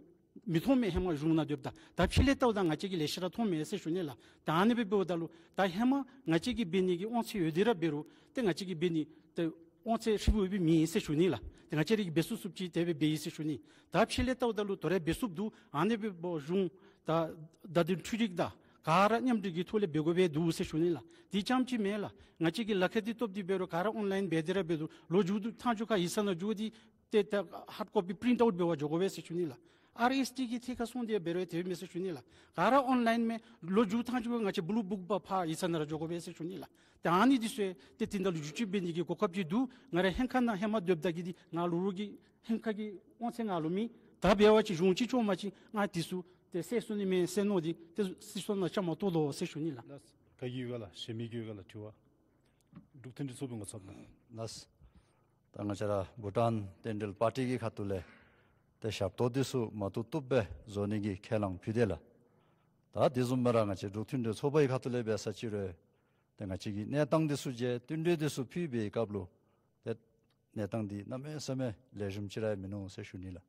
མི་མཐོང་མས། ཧེ་མ་གཞུང་ནང་སྡོདཔ་ད་ད་ཕྱི་ལས་བལྟཝ་ད་ང་བཅས་ཀྱིས་ལེ་ཤ་ར་མཐོང་མས་ཟེར་ཞུ་ནི་ལགས། ད་ཨ་ནི་སྦེ་འབདཝ་ད་ལུ་ད་ཧེ་མ་ང་བཅས་ཀྱིས་འབད་ནི་གི་དབང་ཚད་ཡོད་དེ་ར་འབད་རུང་ཏེ་ང་བཅས་ཀྱིས་འབད་ནི་ཏེ་དབང་ཚད་ཧྲིལ་བུ་སྦེ་མེད་ཟེར་ཞུ་ནི་ལགས། ཏེ་ང་བཅས་ར་གིས་འབད་ཚུགས་ཚུགསཔ་ཅིག་དེ་སྦེ་འབད་ཡི་ཟེར་ཞུ་ནི། ད་ཕྱི་ལས་བལྟཝ་ད་ལུ་དོ་རུང་འབད་ཚུགསཔ་འདུག། ཨ་ནི་སྦེ་འབདཝ་གཞུང་ད་བརྡ་དོན་འཕྲུལ་རིག་དང་ ག་ར་མཉམ་འབྲེལ་གྱི་ཐོག་ལས་འབད་དགོ་པས་འདུག་ཟེར་ཞུ་ནི་ལགས། དེ་རྐྱངམ་ཅིག་མེན་ལགས། ང་བཅས་ཀྱིས་ལག་ཁྱེར་འདི་ཐོབ་སྟེ་འབད་རུང་ག་ར་ཨོན་ལཱའིན་འབད་དེ་ར་འབད་དོ། ལོག་མཇུག་བསྡུ་ཐངས་མཇུག་ཁར་ཡིག་ཚང་ནང་འགྱོ་སྟེ་ཏེ་ད་ཧཱརཌ་ཀོ་པི་པི་རིནཊ་ཨའུཊ་འབད་བར་འགྱོ་དགོ་པས་ཟེར་ཞུ་ནི་ལགས། ཨར་ཨེསི་ཊི་གི་ཐད་ཁར་སོང་སྟེ་འབད་རུང་དེ་སྦེ་མེན་ཟེར་ཞུ་ནི་ལགས། ག་ར་ཨོན་ལཱའིན་མས། ལོག་མཇུག་བསྡུ་ཐངས་མཇུག་ཁར་ང་བཅས་བུ་ལུ་སྦུག་པར་ཕར་ཡིག་ཚང་ནང་ར་འགྱོ་དགོ་པས་ཟེར་ཞུ་ནི་ལགས། ཏེ་ཨ་ནི་འདི་ཚུ་ཏེ་དེ་ནང་ལུ་བསྒྱུར་བཅོས་འབད་ནི་གི་གོ་སྐབས་ཅིག་འདུག། ང་ར་ཧེང་ཁ་ནང་ཧེ་མ་སྡོདཔ་ད་གི་འདི་ང་ལུ་རོགས་ཀྱི་ཧེང་ཁ་གི་དབང་ཚད་ང་ལུ་མེད། ད་འབད་བ་ཅིན་གཞུང་ཅིག་བཙུགས་པ་ཅིན་ང་འདི་ཚུ་ཏེ་སེལ་ཚུགས་ནི་མས་ཟེར་མནོ་སྟེ་ཏེ་སྲིད་ཚོགས་ནང་བཅའ་མར་གཏོགས་དོ་ཟེར་ཞུ་ནི་ལགས། ལགས། ག་གི་ཡོད་ག་ལགས། གཞན་མི་གི་ཡོད་ག་ལགས། དྲི་བ། འབྲུག་མཐུན་སྒྲིལ་ཚོགས་པའི་ངོ་ཚབ་ལགས། ལགས། ད་ང་བཅས་ར་བྷུ་ཊཱན་རྟེན་འབྲེལ་པར་ཊི་གི་ཁ་ཐུག་ལས་ཏེ་ཞབས་ཏོག་འདི་ཚུ་མ་བཏུབ་བཏུབ་སྦེ་བཟོ་ནི་གི་ཁས་བླངས་ཕུལ་ཏེ་ལགས། ད་དེ་བཟུམ་སྦེ་ར་ང་བཅས་འབྲུག་མཐུན་སྒྲིལ་ཚོགས་པ་གི་ཁ་ཐུག་ལས་འབད་ས་ཅིག་རུང་ཏེ་ང་བཅས་ཀྱིས་གནས་སྟངས་འདི་ཚུ་མཇལ། བསྟུན་གྲོས་འདི་ཚུ་ཕུལ་བའི་སྐབས་ལུ་ཏེ་གནས་སྟངས་འདི་གནམ་མེད་ས་མེད་ལེགས་ཤོམ་ཅིག་ར་མིན་ནུག་ཟེར་ཞུ་ནི་ལགས།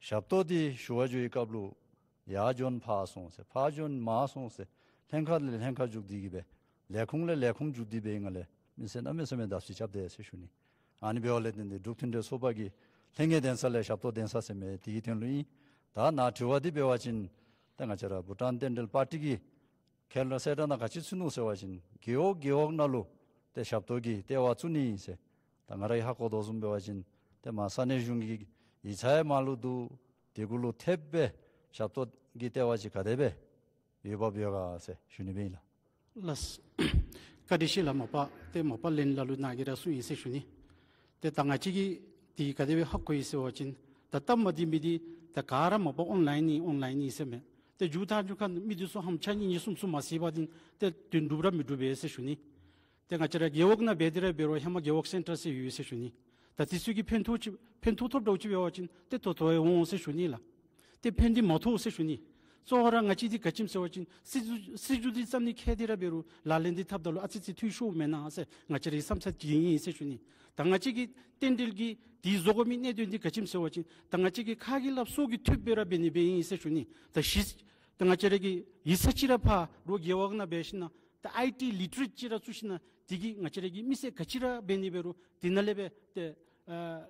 ཞབས་ཏོག་འདི་ཞུ་བར་འགྱོ་བའི་སྐབས་ལུ་ཡར་འགྱོ་ཕར་སོང་ཟེར་ཕར་འགྱོ་མར་སོང་ཟེར་ལྷན་ཁག་ལས་ལྷན་ཁག་འཛུལ་ཏེ་གི་སྦེ་ལས་ཁུངས་ལས་ལས་ཁུངས་འཛུལ་ཏེ་སྦེ་ཨིན་ན་ལས་མི་སེར་གནམ་མེད་ས་མེད་བརྡབ་གསིག་རྐྱབ་དེས་ཟེར་ཞུ་ནི། ཨ་ནི་འབདཝ་ལས་བརྟེན་ཏེ་འབྲུག་མཐུན་སྒྲིལ་ཚོགས་པ་གིས་ལྷན་རྒྱས་གདན་ས་ལས་ཞབས་ཏོག་གདན་ས་ཟེར་མི་དེ་གི་དོན་ལུ་ཨིན། ད་ནཱ་དྲི་བ་འདི་འབད་བ་ཅིན་ད་ང་བཅས་ར་བྷུ་ཊཱན་རྟེན་འབྲེལ་པར་ཊི་གི་ཁས་ལེན་གསལ་བསྒྲགས་ནང་ག་ཅི་ཚུད་ནུག་ཟེར་བ་ཅིན་རྒེད་འོག་རྒེད་འོག་ནང་ལུ་ཏེ་ཞབས་ཏོག་གི་ལྟེ་བ་བཙུགས་ནི་ཨིན་ཟེར། ད་ང་ར་གིས་ཧ་གོ་དོ་བཟུམ་འབད་བ་ཅིན་ཏེ་མར་ས་གནས་གཞུང་གི་ཡིག་ཚང་ཡང་མར་ལུ་འདུག། དེ་གུ་ལུ་ཐེབས་སྦེ་ཞབས་ཏོག་གི་ལྟེ་བ་ཅིག་ག་དེ་སྦེ་ཡོདཔ་ཡོད་ག་ཟེར་ཞུ་ནི་སྦེ་ཨིན་ལགས། ལགས། བཀའ་དྲིན་ཆེ་ལགས། མ་པ་ཏེ་མ་པ་ལན་ལ་ལུ་ནཱ་གིས་ར་གསུངས་ཡི་ཟེར་ཞུ་ནི། ཏེ་ད་ང་བཅས་ཀྱིས་འདི་ག་དེ་སྦེ་ཧ་གོ་ཡི་ཟེར་བ་ཅིན་ད་སྟབས་མ་བདེ་མི་འདི་ད་ག་ར་མ་པ་ཨོན་ལཱའིན་ཨིན་ཨོན་ལཱའིན་ཨིན་ཟེར་མས། ཏེ་མཇུག་མཐའ་མཇུག་ཁར་མི་འདི་ཚུ་ཧམ་ཆ་གཉིས་གཉིས་གསུམ་གསུམ་མ་བསད་པ་ཅིན་ཏེ་དོན་འགྲུབ་ར་མི་འགྲུབ་པས་ཟེར་ཞུ་ནི། ཏེ་ང་བཅས་ར་རྒེད་འོག་ནང་འབད་དེ་ར་འབད་རུང་ཧེ་མ་རྒེད་འོག་སེན་ཊར་ཟེར་ཡོད་ཟེར་ཞུ་ནི། ད་འདི་ཚུ་གིས་ཕན་ཐོགས་ཅིག་ཕན་ཐོགས་ཐོགས་འདྲཝ་ཅིག་འབད་བ་ཅིན་ཏེ་ཐོབ་ཐོབ་འོང་ཟེར་ཞུ་ནི་ལགས། ཏེ་ཕན་འདི་མ་ཐོགས་ཟེར་ཞུ་ནི། གཙོ་བོ་ར་ང་བཅས་འདི་ག་ཅི་སྨོ་ཟེར་བ་ཅིན་སྲིད་སྲིད་བྱུས་འདི་བརྩམ་ནི་ཁེལ་ཏེ་ར་འབད་རུང་ལག་ལེན་འདི་འཐབ་ད་ལུ་ཨ་ཙི་ཅིག་འཐུས་ཤོརཝ་མེན་ན་ཟེར་ང་བཅས་རའི་བསམ་འཆར་ཅིག་ཨིན་ཟེར་ཞུ་ནི། ད་ང་བཅས་ཀྱི་རྟེན་འབྲེལ་གྱི་འདི་བཟོ་དགོ་མི་གནད་དོན་འདི་ག་ཅི་སྨོ་ཟེར་བ་ཅིན་ད་ང་བཅས་ཀྱི་ཁ་གིས་སླབ་སོ་གིས་ཐོབ་སྦེ་ར་འབད་ནི་སྦེ་ཨིན་ཟེར་ཞུ་ནི། ད་ཤི་ད་ང་བཅས་ར་གི་ཡིག་ཚང་ཅིག་ར་ཕར་རོགས་རྒེད་འོག་ནང་འབད་ཞིན་ན་ད་ཨའི་ཊི་ལི་ཊི་རེཊ་ཅིག་ར་བཙུགས་ཞིན་ན་དེ་གིས་ང་བཅས་ར་གི་མི་སེར་ག་ཅི་ར་འབད་ནི་འབད་རུང་དེ་ནང་ལས་འབད་ཏེ་ཨ་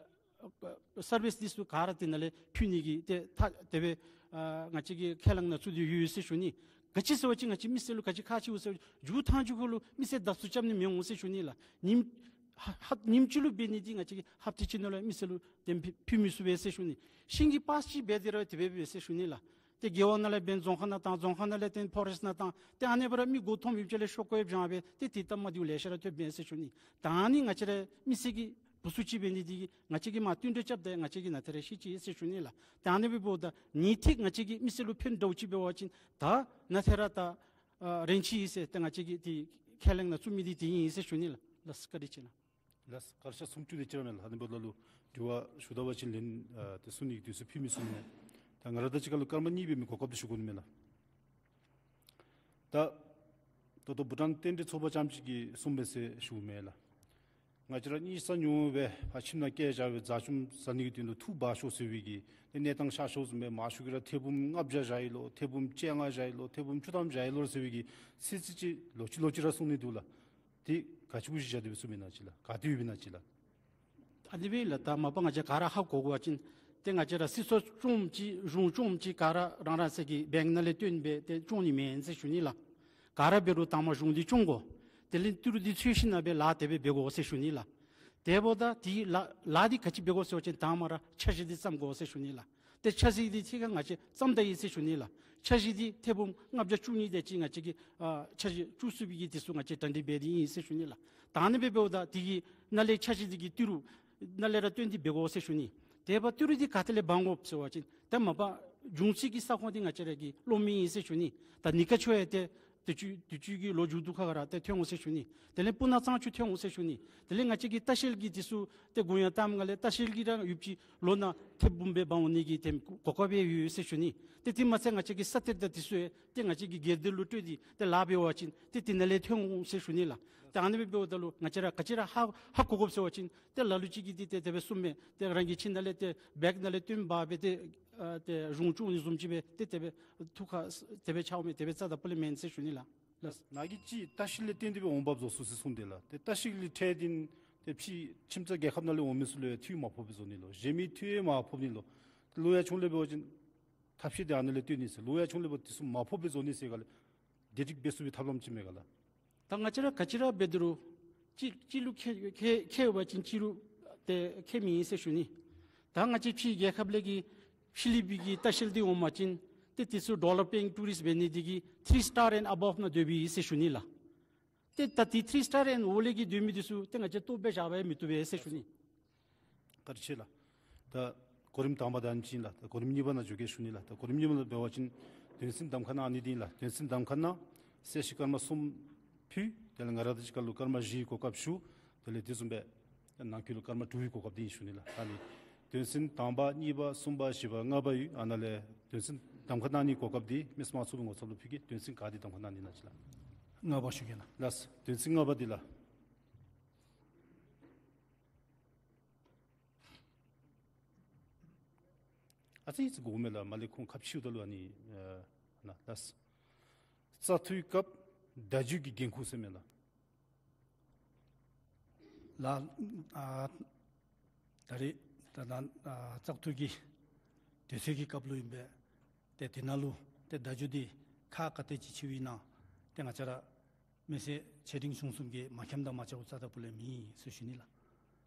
ཨ་སར་བིསི་འདི་ཚུ་ག་ར་དེ་ནང་ལས་ཕུལ་ནི་གི་ཏེ་ཐ་དེ་སྦེ་ཨ་ང་བཅས་ཀྱིས་ཁས་བླངས་ནང་བཙུགས་ཏེ་ཡོད་ཟེར་ཞུ་ནི། ག་ཅི་ཟེར་བ་ཅིན་ང་བཅས་མི་སེར་ལུ་ག་ཅི་ཁག་ཆེཝ་ཟེར་བ་ཅིན་མཇུག་མཐའ་མཇུག་ཁར་ལུ་མི་སེར་བརྡབ་གསིག་རྐྱབ་ནི་མི་འོང་ཟེར་ཞུ་ནི་ལགས། ཉིནམ་ཧ་ཧ་ཉིནམ་གཅིག་ལུ་འབད་ནི་འདི་ང་བཅས་ཀྱིས་ཧབ་ཏ་གཅིག་ནང་ལུ་མི་སེར་ལུ་དེ་ཕུལ་ཕུལ་མི་ཚུགས་པས་ཟེར་ཞུ་ནི། ཤིང་གི་པཱསི་ཅིག་འབད་དེ་ར་དེ་སྦེ་འབད་ཟེར་ཞུ་ནི་ལགས། ཏེ་རྒེད་འོག་ནང་ལས་འབད་རྫོང་ཁག་ནང་བཏང་། རྫོང་ཁག་ནང་ལས་ཏེ་ཕོ་རེསཊ་ནང་བཏང་། ཏེ་ཨ་ནི་སྦེ་ར་མི་མགུ་འཐོམ་ཡུདཔ་ཅིག་ལས་ཤོག་ཀོ་ཡང་བྱང་སྦེ་ཏེ་དེ་སྟབས་མ་བདེཝ་ལེ་ཤ་ར་ཐོན་འབད་ཟེར་ཞུ་ནི། ད་ཨ་ནི་ང་བཅས་ར་མི་སེར་གྱི་བུ་ཚུ་ཅིག་འབད་ནི་འདི་གིས་ང་བཅས་ཀྱིས་མར་བསྟུན་གྲོས་རྐྱབ་སྟེ་ང་བཅས་ཀྱིས་ནཱ་ཏེ་ར་ཤེས་ཅི་ཟེར་ཞུ་ནི་ལགས། ད་ཨ་ནི་སྦེ་འབདཝ་ད་ངེས་ཏིག་ང་བཅས་ཀྱི་མི་སེར་ལུ་ཕན་འདྲཝ་ཅིག་འབད་བ་ཅིན་ད་ནཱ་ཏེ་ར་ད་ཨ་རན་ཅི་ཟེར་ཏེ་ང་བཅས་ཀྱིས་དེ་ཁས་བླངས་ནང་བཙུགས་མི་འདི་དེ་ཨིན་ཟེར་ཞུ་ནི་ལགས། ལགས་བཀའ་དྲིན་ཆེ་ལགས། ལགས་བཀའ་དྲིན་ཆེ། གསུང་བཅུད་དེ་ཅིག་ར་མས་ལགས། ཨ་ནི་འབདཝ་ད་ལུ་དྲི་བ་ཞུ་ད་པ་ཅིན་ལན་ཨ་ཏེ་གསུང་ནི་གི་དུས་ཚོད་ཕུལ་མི་ཚུགས་མས། ད་ང་ར་དང་གཅིག་ཁར་ལུ་སྐར་མ་གཉིས་འབད་མི་གོ་སྐབས་འདི་ཞུ་དགོ་ནི་མས་ལགས། ད་ད་ལྟོ་བྷུ་ཊཱན་རྟེན་འབྲེལ་ཚོགས་པ་རྐྱངམ་ཅིག་གིས་གསུངས་པས་ཟེར་ཞུཝ་མེན་ལགས། ང་བཅས་ར་གཉིས་ས་ཉུང་སྦེ་ཕར་ཁྱིམ་ནང་བསྐྱལ་བཞག་སྦེ་བཟའ་ཆུམ་བཟའ་ནི་གི་དོན་ལུ་འཐུ་འབག་ཤོག་ཟེར་བའི་གི་ཏེ་གནས་སྟངས་ཤར་ཤོརཝ་བཟུམ་སྦེ་མང་ཤོས་ཀྱིས་ར་ཐེར་འབུམ་ལྔ་བརྒྱ་བཞག་ཡི་ལོ། ཐེར་འབུམ་བཅོ་ལྔ་བཞག་ཡི་ལོ། ཐེར་འབུམ་བཅུ་ཐམ་བཞག་ཡི་ལོ་ཟེར་བའི་གི་ཚིག་ཚིག་ཅིག་ལོག་ཅི་ལོག་ཅི་ར་གསུང་ནི་འདུག་ལགས། དེ་ག་ཅི་གུ་གཞི་བཞག་སྟེ་སྦེ་གསུངམ་ཨིན་ན་ཅིག་ལགས། ག་ཏེ་ཡོདཔ་ཨིན་ན་ཅིག་ལགས། ཨ་ནི་སྦེ་ལགས། ད་མ་པ་ང་བཅས་ག་ར་ཧ་གོ་དགོ་པ་ཅིན་ཏེ་ང་བཅས་ར་སྲིད་ཚོགས་སྐྱོངམ་ཅིག་གཞུང་སྐྱོངམ་ཅིག་ག་ར་རང་རང་སོའི་གི་བེངཀ་ནང་ལས་བཏོན་སྦེ་ཏེ་སྐྱོང་ནི་མེན་ཟེར་ཞུ་ནི་ལགས། ག་ར་འབད་རུང་དང་པ་གཞུང་འདི་སྐྱོང་དགོ། དེ་ལས་ཏི་རུ་འདི་འཚོལ་ཞིན་ན་སྦེ་ལཱ་དེ་སྦེ་འབད་དགོ་ཟེར་ཞུ་ནི་ལགས། དེ་འབདཝ་ད་དེ་ལཱ་ལཱ་འདི་ག་ཅི་འབད་དགོ་ཟེར་བ་ཅིན་དང་པ་ར་འཆར་གཞི་འདི་བརྩམ་དགོ་ཟེར་ཞུ་ནི་ལགས། ཏེ་འཆར་གཞི་འདི་ཐད་ཁར་ང་བཅས་བརྩམས་ད་ཡི་ཟེར་ཞུ་ནི་ལགས། འཆར་གཞི་འདི་ཐེར་འབུམ་ལྔ་བརྒྱ་བཅུ་གཉིས་དེ་ཅིག་ང་བཅས་ཀྱིས་ཨ་འཆར་གཞི་བཅུ་གསུམ་པའི་གི་དེ་ཚུ་ང་བཅས་གྲ་སྒྲིག་འབད་དེ་ཨིན་ཟེར་ཞུ་ནི་ལགས། ད་ཨ་ནི་སྦེ་འབདཝ་ད་དེ་གི་ནང་ལས་འཆར་གཞི་འདི་གི་ཏི་རུ་ནང་ལས་ར་བཏོན་ཏེ་འབད་དགོ་ཟེར་ཞུ་ནི། དེ་འབདཝ་ཏི་རུ་འདི་ག་ཏེ་ལས་འབག་དགོཔ་ཟེར་བ་ཅིན་ད་མ་པ་འབྱུང་རྩིས་ཀྱི་ས་ཁོངས་འདི་ང་བཅས་ར་གི་གློག་མེ་ཨིན་ཟེར་ཞུ་ནི། ད་ནི་ཀ་ཆོས་ཡང་ཏེ་དུས་ཅི་དུས་ཅི་གི་ལོག་མཇུག་བསྡུ་ཁ་ཁར་ར་ཏེ་ཐོན་འོང་ཟེར་ཞུ་ནི། དེ་ལས་སྤུ་ན་གཙང་ཆུ་ཐོན་འོང་ཟེར་ཞུ་ནི། དེ་ལས་ང་བཅས་ཀྱི་ལྟ་བཤལ་གྱི་དེ་ཚུ་ཏེ་གུ་ཡངས་བཏངམ་ལས་ལྟ་བཤལ་གྱི་ར་ཡུདཔ་ཅིག་ལོ་ནང་ཐེར་འབུམ་སྦེ་འབག་འོང་ནི་གི་ཏེ་གོ་སྐབས་ཡོད་ཟེར་ཞུ་ནི། ཏེ་དེ་མ་ཚད་ང་བཅས་ཀྱི་ས་གཏེར་དང་དེ་ཚུ་ཡང་ཏེ་ང་བཅས་ཀྱི་སྒེར་སྡེ་ལུ་སྤྲོད་དེ་ཏེ་ལཱ་འབད་བ་ཅིན་ཏེ་དེ་ནང་ལས་ཐོན་འོང་ཟེར་ཞུ་ནི་ལགས། ཏེ་ཨ་ནི་སྦེ་འབདཝ་ད་ལུ་ང་བཅས་ར་ག་ཅི་ར་ཧ་ཧ་གོ་དགོཔ་ཟེར་བ་ཅིན་ཏེ་ལ་ལུ་ཅིག་གིས་འདི་ཏེ་དེ་སྦེ་གསུངམ་མས། ཏེ་རང་གི་ཁྱིམ་ནང་ལས་ཏེ་བེངཀ་ནང་ལས་བཏོན་འབག་སྦེ་ཏེ་ཨ་ཏེ་གཞུང་སྐྱོང་ནི་བཟུམ་ཅིག་སྦེ་ཏེ་དེ་སྦེ་ཐུགས་ཁར་དེ་སྦེ་འཆརཝ་མེད། དེ་སྦེ་རྩ་དང་སྤུ་ལས་མེན་ཟེར་ཞུ་ནི་ལགས། ལགས། ནཱ་གིས་ཅིག་ལྟ་བཤལ་ལས་བརྟེན་ཏེ་སྦེ་འོང་འབབ་བཟོ་ཚུགས་ཟེར་གསུངས་དེས་ལགས། ཏེ་ལྟ་བཤལ་གྱི་ཁྲལ་འདི་ཏེ་ཕྱི་ཁྱིམ་ཚང་རྒྱལ་ཁབ་ནང་ལས་འོང་མི་ཚུ་ལུ་ཡང་འཐུས་མ་ཕོགཔ་སྦེ་བཟོ་ནི་ལོ། གཞན་མི་འཐུས་ཡང་མ་ཕོག་ནི་ལོ། ལོ་ཡང་ཆུང་ལས་འབད་བ་ཅིན་ཐབས་ཤེས་འདི་ཨ་ནི་ལས་བཏོན་ནི་ཟེར། ལོ་ཡང་ཆུང་ལས་འབད་དེ་ཚུ་མ་ཕོགཔ་སྦེ་བཟོ་ནི་ཟེར་ག་ལས། བདེ་སྒྲིག་འབད་ཚུགས་པའི་ཐབས་ལམ་ཅིག་མེད་ག་ལགས། ད་ང་བཅས་ར་ག་ཅི་ར་འབད་དོ་རུང་གཅིག་གཅིག་ལུ་ཁེ་ཁེ་ཁེ་འབད་བ་ཅིན་གཅིག་ལུ་ཏེ་ཁེ་མེད་ཟེར་ཞུ་ནི། ད་ང་བཅས་ཕྱིའི་རྒྱལ་ཁབ་ལས་ཀྱི་ཕྱི་གླིང་པའི་གི་ལྟ་བཤལ་འདི་འོང་པ་ཅིན་ཏེ་དེ་ཚུ་developing tourist འབད་ནི་འདི་གིས་three star and above ནང་སྡོད་པས་ཟེར་ཞུ་ནི་ལགས། ཏེ་ད་དེ་three star and over ལས་ཀྱི་སྡོད་མི་འདི་ཚུ་ཏེ་ང་བཅས་ལྟོ་འབད་ཞག་འབད་མི་བཏུབ་པས་ཟེར་ཞུ་ནི། བཀའ་དྲིན་ཆེ་ལགས། ད་གོ་རིམ་དང་པ་དེ་ཨ་ནི་ཅིག་ཨིན་ལགས། ད་གོ་རིམ་གཉིས་པ་ནང་འགྱོ་གེ་ཞུ་ནི་ལགས། ད་གོ་རིམ་གཉིས་པ་ནང་འབད་བ་ཅིན་དོན་ཚན་གདམ་ཁ་ནང་ཨ་ནི་འདི་ཨིན་ལགས། དོན་ཚན་གདམ་ཁ་ནང་གསལ་བཤད་སྐར་མ་གསུམ་ཕུལ། དེ་ལས་ང་ར་དང་གཅིག་ཁར་ལུ་སྐར་མ་བཞིའི་གོ་སྐབས་ཞུ། དེ་ལས་དེ་བཟུམ་སྦེ་ནང་འཁོད་ལུ་སྐར་མ་དྲུག་གི་གོ་སྐབས་འདི་ཨིན་ཞུ་ནི་ལགས། ད་ནི་དོན་ཚན་དང་པ་གཉིས་པ་གསུམ་པ་བཞི་པ་ལྔ་པ་ཡོད། ཨ་ནཱ་ལས་དོན་ཚན་གདམ་ཁ་གནང་ནིའི་གོ་སྐབས་འདི་མི་སེར་དམངས་གཙོའི་ངོ་ཚབ་ལུ་ཕུལ་གེ། དོན་ཚན་ག་འདི་གདམ་ཁ་གནང་ནི་ཨིན་ན་ཅིག་ལགས། ལྔ་པ་ཞུ་གེ་ལགས། ལགས། དོན་ཚན་ལྔ་པ་འདི་ལགས། ཨ་ཙི་ཙི་གོ་མེད་ལགས། མ་ལས་ཁོང་ཁ་ཕྱེཝ་ད་ལུ་ཨ་ནི་ཨ་ནཱ་ལགས། བཙག་འཐུའི་སྐབས་བརྡ་བརྒྱུད་ཀྱི་འགན་ཁུར་ཟེར་མས་ལགས། ལགས། ཨ་ད་རེས་ད་ད་ཨ་བཙག་འཐུ་གི་དུས་ཚོད་ཀྱི་སྐབས་ལུ་ཨིན་པས། ཏེ་དེ་ནང་ལུ་ཏེ་བརྡ་བརྒྱུད་འདི་ཁག་ག་དེ་ཅིག་ཆེཝ་ཨིན་ན་ཏེ་ང་བཅས་ར་མི་སེར་ཆེ་འབྲིང་ཆུང་གསུམ་གྱིས་མ་མཁྱེནམ་དང་མ་དཔྱད་པ་རྩ་དང་པོ་ལས་མེད་ཟེར་ཞུ་ནི་ལགས།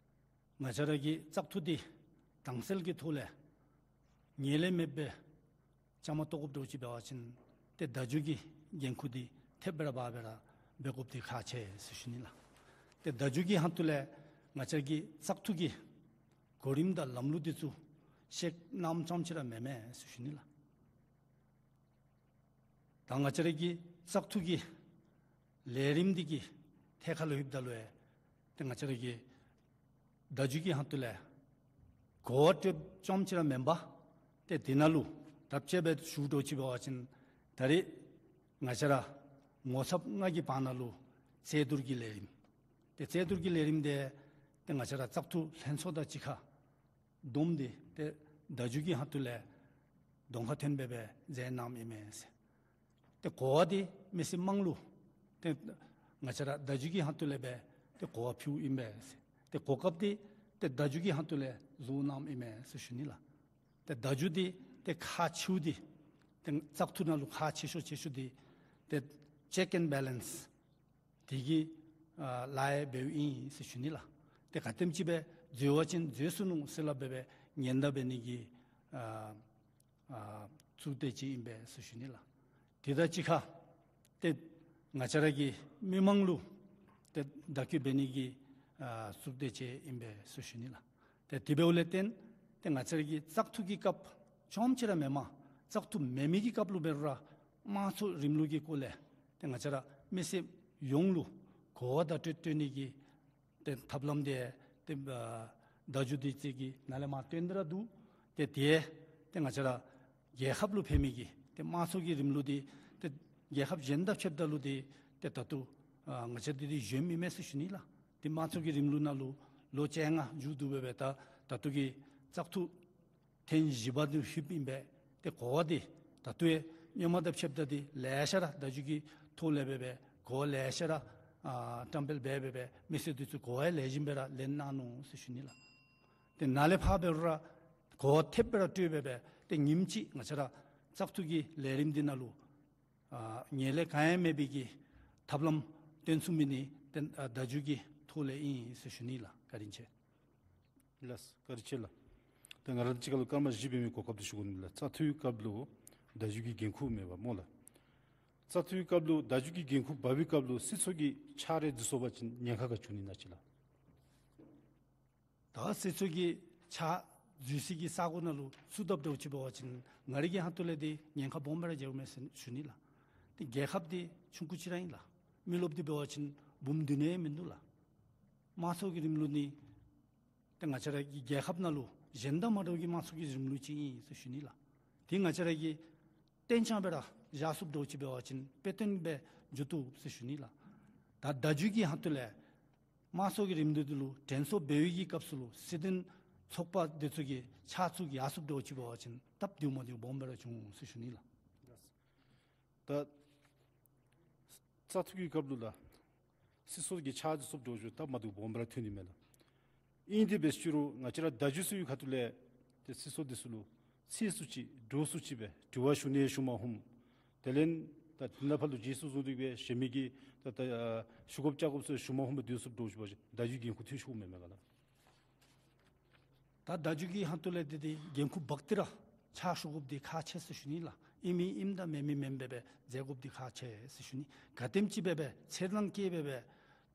ང་བཅས་ར་གི་བཙག་འཐུ་འདི་དྭངས་གསལ་གྱི་ཐོག་ལས་ངེས་ལེགས་མེདཔ་སྦེ་བཅའ་མར་གཏོགས་དགོཔ་འདྲཝ་ཅིག་འབད་བ་ཅིན་ཏེ་བརྡ་བརྒྱུད་ཀྱི་འགན་ཁུར་འདི་ཐེབས་སྦེ་ར་འབག་སྦེ་ར་འབད་དགོཔ་འདི་ཁག་ཆེ་ཟེར་ཞུ་ནི་ལགས། ཏེ་བརྡ་བརྒྱུད་ཀྱི་ཁ་ཐུག་ལས་ང་བཅས་ཀྱི་བཙག་འཐུ་གི་གོ་རིམ་དང་ལམ་ལུགས་འདི་ཚུ་བཤད་གནངམ་ཙམ་ཅིག་ར་མེན་མས་ཟེར་ཞུ་ནི་ལགས། ད་ང་བཅས་ར་གི་བཙག་འཐུ་གི་ལས་རིམ་འདི་གི་ཐད་ཁར་ལུ་ལྷོདཔ་ད་ལུ་ཡང་ཏེ་ང་བཅས་ར་གི་བརྡ་བརྒྱུད་ཀྱི་ཁ་ཐུག་ལས་གོ་བ་སྤྲོདཔ་ཙམ་ཅིག་ར་མེན་པར་ཏེ་དེ་ནང་ལུ་དཔེ་ཅིག་སྦེ་ཞུ་དོ་ཅིག་འབད་བ་ཅིན་ད་རེས་ང་བཅས་ར་ངོ་ཚབ་ལྔ་གི་བར་ན་ལུ་རྩོད་བསྡུར་གྱི་ལས་རིམ། ཏེ་རྩོད་བསྡུར་གྱི་ལས་རིམ་འདི་ཏེ་ང་བཅས་ར་བཙག་འཐུ་ལྷན་ཚོགས་དང་གཅིག་ཁར་བསྡོམས་ཏེ་ཏེ་བརྡ་བརྒྱུད་ཀྱི་ཁ་ཐུག་ལས་གདོང་ཁར་ཐོན་སྦེ་སྦེ་མཛད་གནངམ་ཨིན་མས་ཟེར། ཏེ་གོ་བ་འདི་མི་སེར་དམངས་ལུ་ཏེ་ང་བཅས་ར་བརྡ་བརྒྱུད་ཀྱི་ཁ་ཐུག་ལས་སྦེ་ཏེ་གོ་བ་ཕུལཝ་ཨིན་པས་ཟེར། ཏེ་གོ་སྐབས་འདི་ཏེ་བརྡ་བརྒྱུད་ཀྱི་ཁ་ཐུག་ལས་བཟོ་གནངམ་ཨིན་མས་ཟེར་ཞུ་ནི་ལགས། ཏེ་བརྡ་བརྒྱུད་འདི་ཏེ་ཁག་ཆེཝ་འདི་ཏེ་བཙག་འཐུ་ནང་ལུ་ཁག་ཆེ་ཤོས་ཆེ་ཤོས་འདི་ཏེ་check and balance དེ་གི་ཨ་ལཱ་འབདཝ་ཨིན་ཟེར་ཞུ་ནི་ལགས། ཏེ་ག་དེམ་ཅིག་སྦེ་འཛོལ་བ་ཅིན་འཛོལ་སོ་ནུག་ཟེར་སླབ་སྦེ་སྦེ་ཉེན་བརྡ་འབད་ནི་གི་ཨ་ཨ་གཙུག་སྡེ་ཅིག་ཨིན་པས་ཟེར་ཞུ་ནི་ལགས། དེ་དང་གཅིག་ཁར་ཏེ་ང་བཅས་ར་གི་མི་དམངས་ལུ་ཏེ་བརྡ་བརྒྱུད་འབད་ནི་གི་ཨ་གཙུག་སྡེ་ཅིག་ཨིན་པས་ཟེར་ཞུ་ནི་ལགས། ཏེ་དེ་འབདཝ་ལས་བརྟེན་ཏེ་ང་བཅས་ར་གི་བཙག་འཐུ་གི་སྐབས་ཙམ་ཅིག་ར་མེན་པར་བཙག་འཐུ་མེད་མི་གི་སྐབས་ལུ་འབད་རུང་ར་དམངས་གཙོའི་རིང་ལུགས་ཀྱི་སྐོར་ལས་ཏེ་ང་བཅས་ར་མི་སེར་ཡོངས་ལུ་གོ་བ་བརྡ་སྤྲོད་སྤྲོད་ནི་གི་ཏེ་ཐབས་ལམ་འདི་ཏེ་ཨ་བརྡ་བརྒྱུད་འདི་ཅིག་གི་ནང་ལས་མར་བཏོན་ཏེ་ར་འདུག། ཏེ་དེ་ཏེ་ང་བཅས་ར་རྒྱལ་ཁབ་ལུ་ཕན་མི་གི་ཏེ་དམངས་གཙོ་གི་རིང་ལུགས་འདི་ཏེ་རྒྱལ་ཁབ་གཞན་དང་ཕྱདཔ་ད་ལུ་འདི་ཏེ་ད་ལྟོ་ཨ་ང་བཅས་འདི་འདི་གཞོནམ་ཨིན་མས་ཟེར་ཞུ་ནི་ལགས། ཏེ་དམངས་གཙོ་གི་རིང་ལུགས་ནང་ལུ་ལོ་བཅོ་ལྔ་མཇུག་བསྡུ་སྦེ་སྦེ་ད་ད་ལྟོ་གི་བཙག་འཐུ་ཐེངས་བཞི་པ་འདི་ལྷོདཔ་ཨིན་པས། ཏེ་གོ་བ་འདི་ད་ལྟོ་ཡང་སྔོན་མ་དང་ཕྱདཔ་ད་འདི་ལེ་ཤ་ར་བརྡ་བརྒྱུད་ཀྱི་ཐོག་ལས་སྦེ་སྦེ་གོ་བ་ལེ་ཤ་ར་ཨ་བཀྲམ་སྤེལ་འབད་སྦེ་སྦེ་མི་སེར་འདི་ཚུ་གོ་བ་ལེགས་ཤོམ་སྦེ་ར་ལེན་གནང་ནུག་ཟེར་ཞུ་ནི་ལགས། ཏེ་ནཱ་ལས་ཕར་འབད་རུང་ར་གོ་བ་ཐེབས་སྦེ་ར་སྤྲོད་སྦེ་སྦེ་ཏེ་ཉིནམ་གཅིག་ང་བཅས་ར་བཙག་འཐུ་གི་ལས་རིམ་འདི་ནང་ལུ་ཨ་ངེས་ལེགས་ག་ཡང་མེད་པའི་གི་ཐབས་ལམ་སྟོན་ཚུགས་མི་འདི་ཏེ་ཨ་བརྡ་བརྒྱུད་ཀྱི་ཐོག་ལས་ཨིན་ཟེར་ཞུ་ནི་ལགས། བཀའ་དྲིན་ཆེ། ལགས་བཀའ་དྲིན་ཆེ་ལགས། ད་ང་ར་གཅིག་ཁར་ལུ་སྐར་མ་བཞི་འབད་མི་གོ་སྐབས་འདི་ཞུ་དགོ་ནི་ལགས། བཙག་འཐུའི་སྐབས་ལུ་བརྡ་བརྒྱུད་ཀྱི་འགན་ཁུར་མེད་པ་སྨོ་ལགས། བཙག་འཐུའི་སྐབས་ལུ་བརྡ་བརྒྱུད་ཀྱི་འགན་ཁུར་འབག་པའི་སྐབས་ལུ་སྲིད་ཚོགས་ཀྱི་ཕྱག་རེ་འཛུལ་སོང་པ་ཅིན་ཉེན་ཁ་ག་བྱུང་ནི་ན་ཅིག་ལགས། ད་སྲིད་ཚོགས་ཀྱི་ཕྱག་འཛུལ་སའི་གི་ས་གོ་ནང་ལུ་ཚུད་དཔ་འདྲཝ་ཅིག་འབད་བ་ཅིན་ང་རའི་གི་ཁ་ཐུག་ལས་འདི་ཉེན་ཁ་སྦོམ་སྦེ་ར་འགྱོཝ་མས་ཟེར་ཞུ་ནི་ལགས། ཏེ་རྒྱལ་ཁབ་འདི་ཆུང་ཀུ་ཅིག་ར་ཨིན་ལགས། མི་རློབས་འདི་འབད་བ་ཅིན་འབུམ་བདུན་ཡང་མིན་འདུག་ལགས། དམངས་གཙོ་གི་རིང་ལུགས་འདི་ཏེ་ང་བཅས་ར་གི་རྒྱལ་ཁབ་ནང་ལུ་གཞན་དང་མ་འདྲཝ་གི་དམངས་གཙོ་གི་རིང་ལུགས་ཅིག་ཨིན་ཟེར་ཞུ་ནི་ལགས། ཏེ་ང་བཅས་ར་གིས་གཏན་འཇགས་སྦེ་ར་བཞག་ཚུགསཔ་འདྲཝ་ཅིག་འབད་བ་ཅིན་དཔེ་སྟོན་སྦེ་འགྱོ་བཏུབ་ཟེར་ཞུ་ནི་ལགས། ད་བརྡ་བརྒྱུད་ཀྱི་ཁ་ཐུག་ལས་དམངས་གཙོ་གི་རིང་ལུགས་འདི་ལུ་དྲན་གསོ་འབད་བའི་གི་སྐབས་སུ་ལུ་སྲིད་དོན་ཚོགས་པ་འདི་ཚུ་གིས་ཕྱག་བཙུགས་ཡར་སོངམ་འདྲཝ་ཅིག་འབད་བ་ཅིན་སྟབས་བདེཝ་མ་བདེཝ་སྦོམ་སྦེ་ར་འབྱུང་ཟེར་ཞུ་ནི་ལགས། ད་བཙག་འཐུ་གི་སྐབས་ལུ་ལགས་སྲིད་ཚོགས་ཀྱི་ཕྱག་འཛུལ་སོངམ་འདྲཝ་ཅིག་སྟབས་མ་བདེཝ་སྦོམ་སྦེ་ར་ཐོན་ནི་མས་ལགས། ཨིན་ཏེ་འབད་ཅི་རུང་ང་བཅས་ར་བརྡ་བརྒྱུད་ཚུ་གི་ཁ་ཐུག་ལས་ཏེ་སྲིད་ཚོགས་འདི་ཚུ་ལུ་ཚད་སུ་ཅིག་འདྲོག་སུ་ཅིག་སྦེ་དྲི་བ་ཞུ་ནི་ཞུ་མ་ནུམ། དེ་ལས་ ད་དེ་ནང་ཕར་ལུ་རྗེས་སུ་བཟུང་སྟེ་གི་སྦེ་གཞན་མི་གིས་ད་ད་ཨ་ཞུ་དགོཔ་བཅར་དགོཔ་ཚུ་ཞུ་མ་ནུམ་སྦེ་སྡོད་ཚུགསཔ་འདྲཝ་ཅིག་འབད་བ་ཅིན་བརྡ་བརྒྱུད་འགན་ཁུར་འཐུས་ཤོརཝ་མས་མེན་ག་ལགས། ད་བརྡ་བརྒྱུད་ཀྱི་ཁ་ཐུག་ལས་འདི་འདི་འགན་ཁུར་འབག་སྟེ་ར་ཕྱག་ཞུ་དགོཔ་འདི་ཁག་ཆེ་ཟེར་ཞུ་ནི་ལགས། ཨིན་མི་ཨིནམ་དང་མེན་མི་མེནམ་སྦེ་སྦེ་མཛད་དགོཔ་འདི་ཁག་ཆེ་ཟེར་ཞུ་ནི། ག་དེམ་ཅིག་སྦེ་སྦེ་ཚེར་སྣང་བསྐྱེད་སྦེ་སྦེ་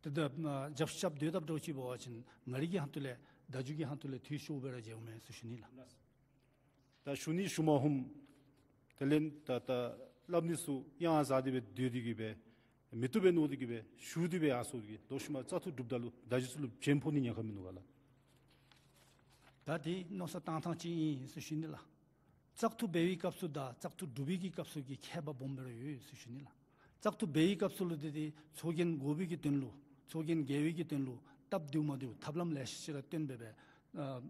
ཏེ་ད་ཨ་རྒྱབ་རྒྱབ་སྡོད་དཔ་འདྲཝ་ཅིག་འབད་བ་ཅིན་ང་རའི་གི་ཁ་ཐུག་ལས་བརྡ་བརྒྱུད་ཀྱི་ཁ་ཐུག་ལས་འཐུས་ཤོར་སྦེ་ར་མཇལཝ་མས་ཟེར་ཞུ་ནི་ལགས། ད་ཞུ་ནི་ཞུ་མ་ནུམ། དེ་ལས་ད་ད་སླབ་ནི་ཚུ་ཡང་ཟ་སྟེ་སྦེ་སྡོད་དེ་གི་སྦེ་མི་བཏུབ་པས་མནོ་སྟེ་གི་སྦེ་ཞུ་སྟེ་སྦེ་ཡར་སོང་སྟེ་གི་ལོག་ཤུལ་མ་བཙག་འཐུ་གྲུབ་ད་ལུ་བརྡ་བརྒྱུད་ཚུ་ལུ་བྱེམ་ཕོག་ནི་ཉེན་ཁ་མིན་ནུག་ག་ལགས། ད་འདི་མནོ་བསམ་བཏང་ཐངས་ཅིག་ཨིན་ཟེར་ཞུ་ནི་ལགས། བཙག་འཐུ་འབད་བའི་སྐབས་སུ་དང་བཙག་འཐུ་གྲུབ་པའི་གི་སྐབས་སུ་གི་ཁྱད་པར་སྦོམ་སྦེ་ར་ཡོད་ཟེར་ཞུ་ནི་ལགས། བཙག་འཐུ་འབད་བའི་སྐབས་སུ་ལུ་འདི་འདི་ཚོགས་རྒྱན་དགོ་པའི་གི་དོན་ལུ་ཚོགས་རྒྱན་རྒྱས་པའི་གི་དོན་ལུ་སྟབས་བདེཝ་མ་བདེཝ་ཐབས་ལམ་ལེ་ཤ་ཅིག་ར་སྟོན་སྦེ་སྦེ་ཨ་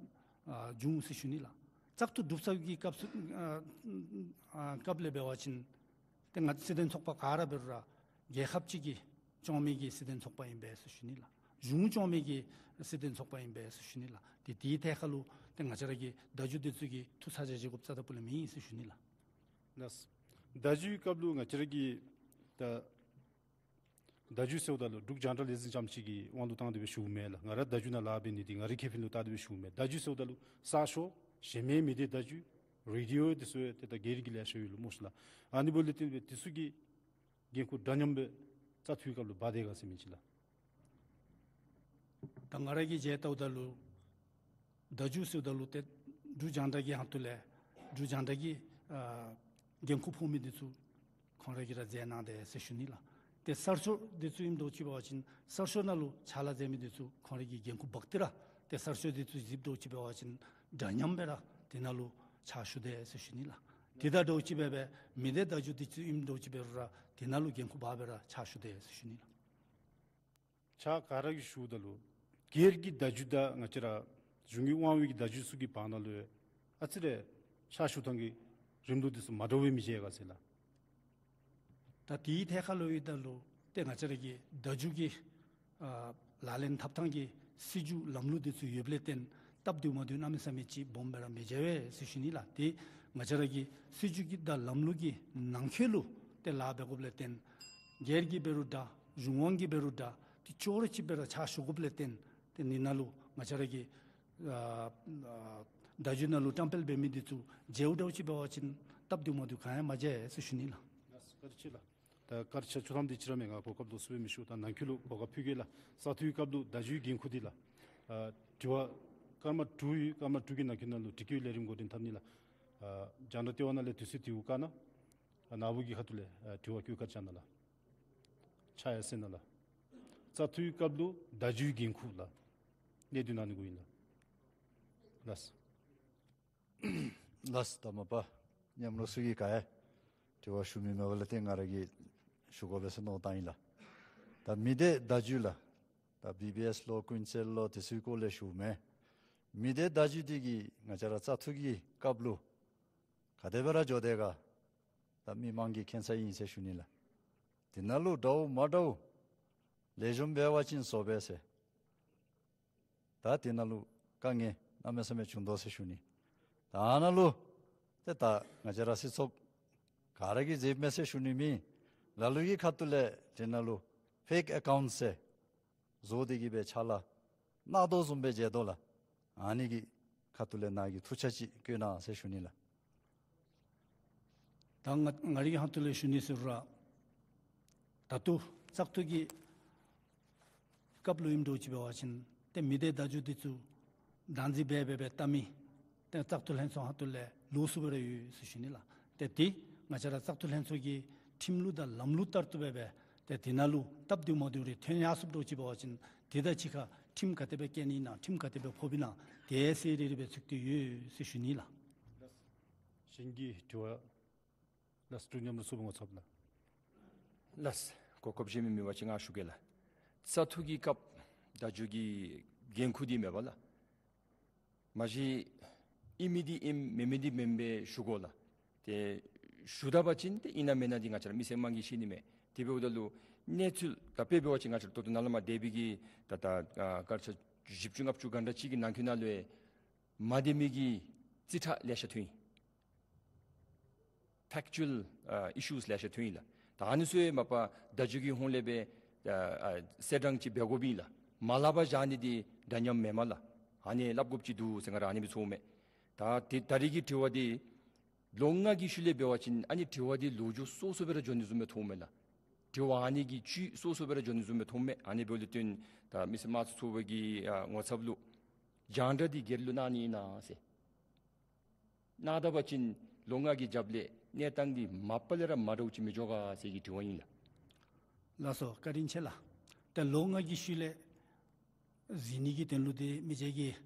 ཨ་བྱུང་ཟེར་ཞུ་ནི་ལགས། བཙག་འཐུ་གྲུབ་ཚར་བའི་གི་སྐབས་སུ་ཨ་ཨ་སྐབས་ལས་འབད་བ་ཅིན་ཏེ་ང་སྲིད་དོན་ཚོགས་པ་ག་ར་འབད་རུང་ར་རྒྱལ་ཁབ་ཅིག་གི་སྐྱོང་མི་གི་སྲིད་དོན་ཚོགས་པ་ཨིན་པས་ཟེར་ཞུ་ནི་ལགས། གཞུང་སྐྱོང་མི་གི་སྲིད་དོན་ཚོགས་པ་ཨིན་པས་ཟེར་ཞུ་ནི་ལགས། ཏེ་དེའི་ཐད་ཁར་ལུ་ཏེ་ང་བཅས་ར་གི་བརྡ་བརྒྱུད་འདི་ཚུ་གིས་ཐུགས་ཚ་གྱང་བཞེས་དགོཔ་རྩ་དང་སྤུ་ལས་མེད་ཟེར་ཞུ་ནི་ལགས། ལགས། བརྡ་བརྒྱུད་སྐབས་ལུ་ང་བཅས་ར་གི་ད་བརྡ་བརྒྱུད་ཟེརཝ་ད་ལུ་འབྲུག་རྒྱང་བསྒྲགས་ལས་འཛིན་རྐྱངམ་ཅིག་གི་དབང་དུ་བཏང་སྟེ་སྦེ་ཞུཝ་མེན་ལགས། ང་ར་བརྡ་བརྒྱུད་ནང་ལཱ་འབད་ནི་འདི་ང་རའི་ཁེ་ཕན་ལུ་བལྟ་སྟེ་སྦེ་ཞུཝ་མེན། བརྡ་བརྒྱུད་ཟེརཝ་ད་ལུ་གསར་ཤོག་གཞན་མི་མི་སྡེ་བརྡ་བརྒྱུད་རེ་ཌི་ཡོ་འདི་ཚུ་ཡང་ཏེ་ད་སྒེར་གྱི་ལེ་ཤ་ཡོད་ལོ་སྨོ་ཤེ་ལགས། ཨ་ནི་འབདཝ་ལས་བརྟེན་སྦེ་འདི་ཚུ་གི་འགན་ཁུར་འདྲ་མཉམ་སྦེ་བཙག་འཐུའི་སྐབས་ལུ་འབག་དེས་ག་ཟེར་མི་ཅིག་ལགས། ད་ང་ར་གིས་མཇལ་བལྟཝ་ད་ལུ་བརྡ་བརྒྱུད་ཟེརཝ་ད་ལུ་ཏེ་འབྲུག་རྒྱང་བསྒྲགས་ཀྱི་ཁ་ཐུག་ལས་འབྲུག་རྒྱང་བསྒྲགས་ཀྱི་ཨ་འགན་ཁུར་ཕོག་མི་འདི་ཚུ་ཁོང་ར་གིས་ར་མཛད་གནང་དེས་ཟེར་ཞུ་ནི་ལགས། ཏེ་གསར་ཤོག་འདི་ཚུ་ཨིནམ་འདྲཝ་ཅིག་འབད་བ་ཅིན་གསར་ཤོག་ནང་ལུ་ཕྱག་ལཱ་མཛད་མི་འདི་ཚུ་ཁོང་ར་གིས་འགན་ཁུར་འབག་སྟེ་ར་ཏེ་གསར་ཤོག་འདི་ཚུ་གཟིགསཔ་འདྲཝ་ཅིག་འབད་བ་ཅིན་འདྲ་མཉམ་སྦེ་ར་དེ་ནང་ལུ་ཕྱག་ཞུ་དེས་ཟེར་ཞུ་ནི་ལགས། དེ་དང་འདྲཝ་ཅིག་སྦེ་སྦེ་མི་སྡེ་བརྡ་བརྒྱུད་འདི་ཚུ་ཨིནམ་འདྲཝ་ཅིག་འབད་རུང་ར་དེ་ནང་ལུ་འགན་ཁུར་འབག་སྦེ་ར་ཕྱག་ཞུ་དེས་ཟེར་ཞུ་ནི་ལགས། ཕྱག་ག་ར་གིས་ཞུཝ་ད་ལུ་སྒེར་གྱི་བརྡ་བརྒྱུད་དང་ང་བཅས་ར་གཞུང་གི་དབང་འོག་གི་བརྡ་བརྒྱུད་ཚུ་གི་བར་ན་ལུ་ཨ་ཙི་རེ་ཕྱག་ཞུ་ཐངས་ཀྱི་རིམ་ལུགས་འདི་ཚུ་མ་འདྲཝ་སྦེ་མི་མཇལ་ག་ཟེར་ལགས། ད་དེའི་ཐད་ཁར་ལུ་ཡོད་ད་ལུ་ཏེ་ང་བཅས་ར་གི་བརྡ་བརྒྱུད་ཀྱི་ཨ་ལག་ལེན་འཐབ་ཐངས་ཀྱི་སྲིད་བྱུས་ལམ་ལུགས་འདི་ཚུ་ཡོདཔ་ལས་བརྟེན་སྟབས་བདེཝ་མ་བདེཝ་གནམ་མེད་ས་མེད་ཅིག་སྦོམ་སྦེ་ར་མི་མཇལ་བས་ཟེར་ཞུ་ནི་ལགས། ཏེ་ང་བཅས་ར་གི་སྲིད་བྱུས་ཀྱི་དང་ལམ་ལུགས་ཀྱི་ནང་འཁོད་ལུ་ཏེ་ལཱ་འབད་དགོཔ་ལས་བརྟེན་སྒེར་གྱི་འབད་རུང་འདྲ་གཞུང་དབང་གི་འབད་རུང་འདྲ་ཏེ་ཅོག་ར་གཅིག་སྦེ་ར་ཕྱག་ཞུ་དགོཔ་ལས་བརྟེན་ཏེ་འདི་ནང་ལུ་ང་བཅས་ར་གི་ཨ་ཨ་བརྡ་བརྒྱུད་ནང་ལུ་བཀྲམ་སྤེལ་འབད་མི་འདི་ཚུ་མཇལཝ་འདྲཝ་ཅིག་འབད་བ་ཅིན་སྟབས་བདེཝ་མ་བདེཝ་གང་ཡང་མ་མཇལ་ཟེར་ཞུ་ནི་ལགས། ལགས་སོ། བཀའ་དྲིན་ཆེ་ལགས། ད་བཀའ་དྲིན་ཆེ། ཆོག་ཐམ་འདི་ཅིག་ར་མས། ང་གོ་སྐབས་ལུ་ཟུར་སྦེ་མི་ཞུ། ད་ནང་འཁོད་ལུ་གོ་སྐབས་ཕུལ་གེ་ལགས། བཙག་འཐུའི་སྐབས་ལུ་བརྡ་བརྒྱུད་འགན་ཁུར་འདི་ལགས། ཨ་དྲི་བ་སྐར་མ་དྲུག་ཡོད། སྐར་མ་དྲུག་གི་ནང་འཁོད་ནང་ལུ་དྲི་བཀོད་ལས་རིམ་འགོ་འདྲེན་འཐབ་ནི་ལགས། ཨ་རྒྱང་བསྒྲགས་ལྟེ་བ་ནང་ལས་དུས་ཚོད་དེ་གུ་བཀག་གནང་། ཨ་ནཱ་བུ་གི་ཁ་ཐུག་ལས་ཨ་དྲི་བ་བཀོད་ཁ་བྱ་གནང་ལགས། ཕྱག་ཡར་སེང་གནང་ལགས། བཙག་འཐུའི་སྐབས་ལུ་བརྡ་བརྒྱུད་འགན་ཁུར་ལགས། གནད་དོན་གནང་ནི་གུ་ཨིན་ལགས། ལགས་སོ། ལགས་སོ། ད་མ་པ་མཉམ་རོགས་ཚུ་གིས་ག་ཡང་དྲི་བ་ཞུ་མི་མེད་པ་ལས་ཏེ་ང་ར་གིས་ཞུ་དགོ་པས་ཟེར་མནོ་བསམ་བཏང་ཡི་ལགས། ད་མི་སྡེ་བརྡ་བརྒྱུད་ལགས། ད་བི་བི་ཨེསི་ལོ་ཀུན་གསལ་ལོ་དེ་ཚུའི་སྐོར་ལས་ཞུཝ་མས། མི་སྡེ་བརྡ་བརྒྱུད་འདི་གིས་ང་བཅས་ར་བཙག་འཐུ་གི་སྐབས་ལུ་ག་དེ་སྦེ་ར་འགྱོ་དེས་ག། ད་མི་མང་གི་མཁྱེན་ས་ཨིན་ཟེར་ཞུ་ནི་ལགས། དེ་ནང་ལུ་འདྲཝ་མ་འདྲཝ་ལེགས་ཤོམ་འབད་བ་ཅིན་བཟོ་བས་ཟེར། ད་དེ་ནང་ལུ་དཀའ་ངལ་གནམ་མེད་ས་མེད་བྱུང་དོ་ཟེར་ཞུ་ནི། ད་ཨ་ནཱ་ལུ་ཏེ་ད་ང་བཅས་ར་སྲིད་ཚོགས་ག་ར་གིས་མཛདཔ་མས་ཟེར་ཞུ་ནི་མེན། ལ་ལུ་གི་ཁ་ཐུག་ལས་དེ་ནང་ལུ་ཕེཀ་ཨེ་ཀའུནཊ་ཟེར་བཟོ་སྟེ་གི་སྦེ་ཕྱག་ལཱ་གནང་དོ་བཟུམ་སྦེ་མཇལ་དོ་ལགས། ཨ་ནི་གི་ཁ་ཐུག་ལས་ནཱ་གིས་ཐུགས་འཆར་ཅིག་བཀོད་གནང་ཟེར་ཞུ་ནི་ལགས། ད་ང་ང་རའི་ཁ་ཐུག་ལས་ཞུ་ནི་ཟེར་རུང་ར་ད་ལྟོ་བཙག་འཐུ་གི་སྐབས་ལུ་ཨིནམ་འདྲཝ་ཅིག་འབད་བ་ཅིན་ཏེ་མི་སྡེ་བརྡ་བརྒྱུད་འདི་ཚུ་བདག་འཛིན་འབད་འབད་འབད་བལྟ་མི་ཏེ་བཙག་འཐུ་ལྷན་ཚོགས་ཁ་ཐུག་ལས་ལོགས་སུ་སྦེ་ར་ཡོད་ཟེར་ཞུ་ནི་ལགས། ཏེ་འདི་ང་བཅས་ར་བཙག་འཐུ་ལྷན་ཚོགས་ཀྱི་ཁྲིམས་ལུགས་དང་ལམ་ལུགས་ལྟར་དུ་འབད་འབད་ཏེ་དེ་ནང་ལུ་སྟབས་བདེཝ་མ་བདེཝ་རེ་ཐོན་ཡར་སོངམ་འདྲཝ་ཅིག་འབད་བ་ཅིན་དེ་དང་གཅིག་ཁར་ཁྲིམས་ག་དེ་སྦེ་བཀལ་ནི་ཨིན་ན་ཁྲིམས་ག་དེ་སྦེ་ཕོགཔ་ཨིན་ན་དེ་གསལ་རི་རི་སྦེ་ཚུད་དེ་ཡོད་ཟེར་ཞུ་ནི་ལགས། གཞན་གྱི་དྲི་བ། ལགས་སོ། འབྲུག་མཉམ་རོགས་ཚོགས་པ་ངོ་ཚབ་ལགས། ལགས་སོ། གོ་སྐབས་གཞན་མི་མེད་པ་ཅིན་ང་ཞུ་གེ་ལགས། བཙག་འཐུ་གི་སྐབས་བརྡ་བརྒྱུད་ཀྱི་འགན་ཁུར་འདི་མེད་པ་ལགས། མ་གཞི་ཨིན་མི་འདི་ཨིནམ་མེན་མི་འདི་མེནམ་སྦེ་ཞུ་དགོ་ལགས། ཏེ་ཞུ་ད་པ་ཅིན་ཏེ་ཨིན་ན་མེན་ན་འདི་ང་བཅས་ར་མི་སེར་མང་གིས་ཤེས་ནི་མས། དེ་འབདཝ་ད་ལུ་གནས་ཚུལ་ད་དཔེ་འབད་བ་ཅིན་ང་བཅས་ར་ད་ལྟོ་ནཱ་ལས་མར་འདས་པའི་གི་ད་ད་ཨ་སྐར་ཆ་བཞི་བཅུ་ལྔ་བཅུ་ག་འདྲ་ཅིག་གི་ནང་འཁོད་ནང་ལུ་མ་བདེ་མི་གི་རྩིས་ཁྲ་ལེ་ཤ་ཐོན་ཡི། ཕེཀ་ཅུ་ཨལ་ཨ་ཨི་ཤུས་ལེ་ཤ་ཐོན་ཡི་ལགས། ད་ཨ་ནི་ཚུ་ཡང་མ་པ་བརྡ་བརྒྱུད་ཀྱི་ཧོངས་ལས་སྦེ་ཨ་ཨ་གསལ་བསྒྲགས་ཅིག་འབད་དགོ་པས་ལགས། མ་སླབ་པར་བཞག་ནི་འདི་འདྲ་མཉམ་མེན་མས་ལགས། ཨ་ནི་སླབ་དགོཔ་ཅིག་འདུག་ཟེར་ང་ར་ཨ་ནི་སྦེ་ཚོརཝ་མས། ད་དེ་ད་རིས་ཀྱི་དྲི་བ་འདི་ལོ་ལྔ་གི་ཤུལ་ལས་འབད་བ་ཅིན་ཨ་ནི་དྲི་བ་འདི་ལོ་རྒྱུས་སོ་སོ་སྦེ་ར་འགྱོ་ནི་བཟུམ་སྦེ་མཐོངམ་མས་ལགས། དྲི་བ་ཨ་ནི་གི་བཅུད་སོ་སོ་སྦེ་ར་འགྱོ་ནི་བཟུམ་སྦེ་མཐོངམ་མས། ཨ་ནི་འབདཝ་ལས་བརྟེན་ད་མི་སེར་དམངས་གཙོ་ཚོགས་པ་གི་ཨ་ངོ་ཚབ་ལུ་རྒྱང་བསྒྲགས་འདི་སྒེར་ལུ་གནང་ནི་ཨིན་ན་ཟེར། གནང་ད་པ་ཅིན་ལོ་ལྔ་གི་རྒྱབ་ལས་གནས་སྟངས་འདི་མ་པ་ལས་ར་མ་འདྲཝ་ཅིག་མི་འགྱོ་ག་ཟེར་གྱི་དྲི་བ་ཨིན་ལགས། ལགས་སོ། བཀའ་དྲིན་ཆེ་ལགས། ཏེ་ལོ་ལྔ་གི་ཤུལ་ལས་གཟིགས་ནི་གི་དོན་ལུ་འདི་མི་རྗེ་གིས་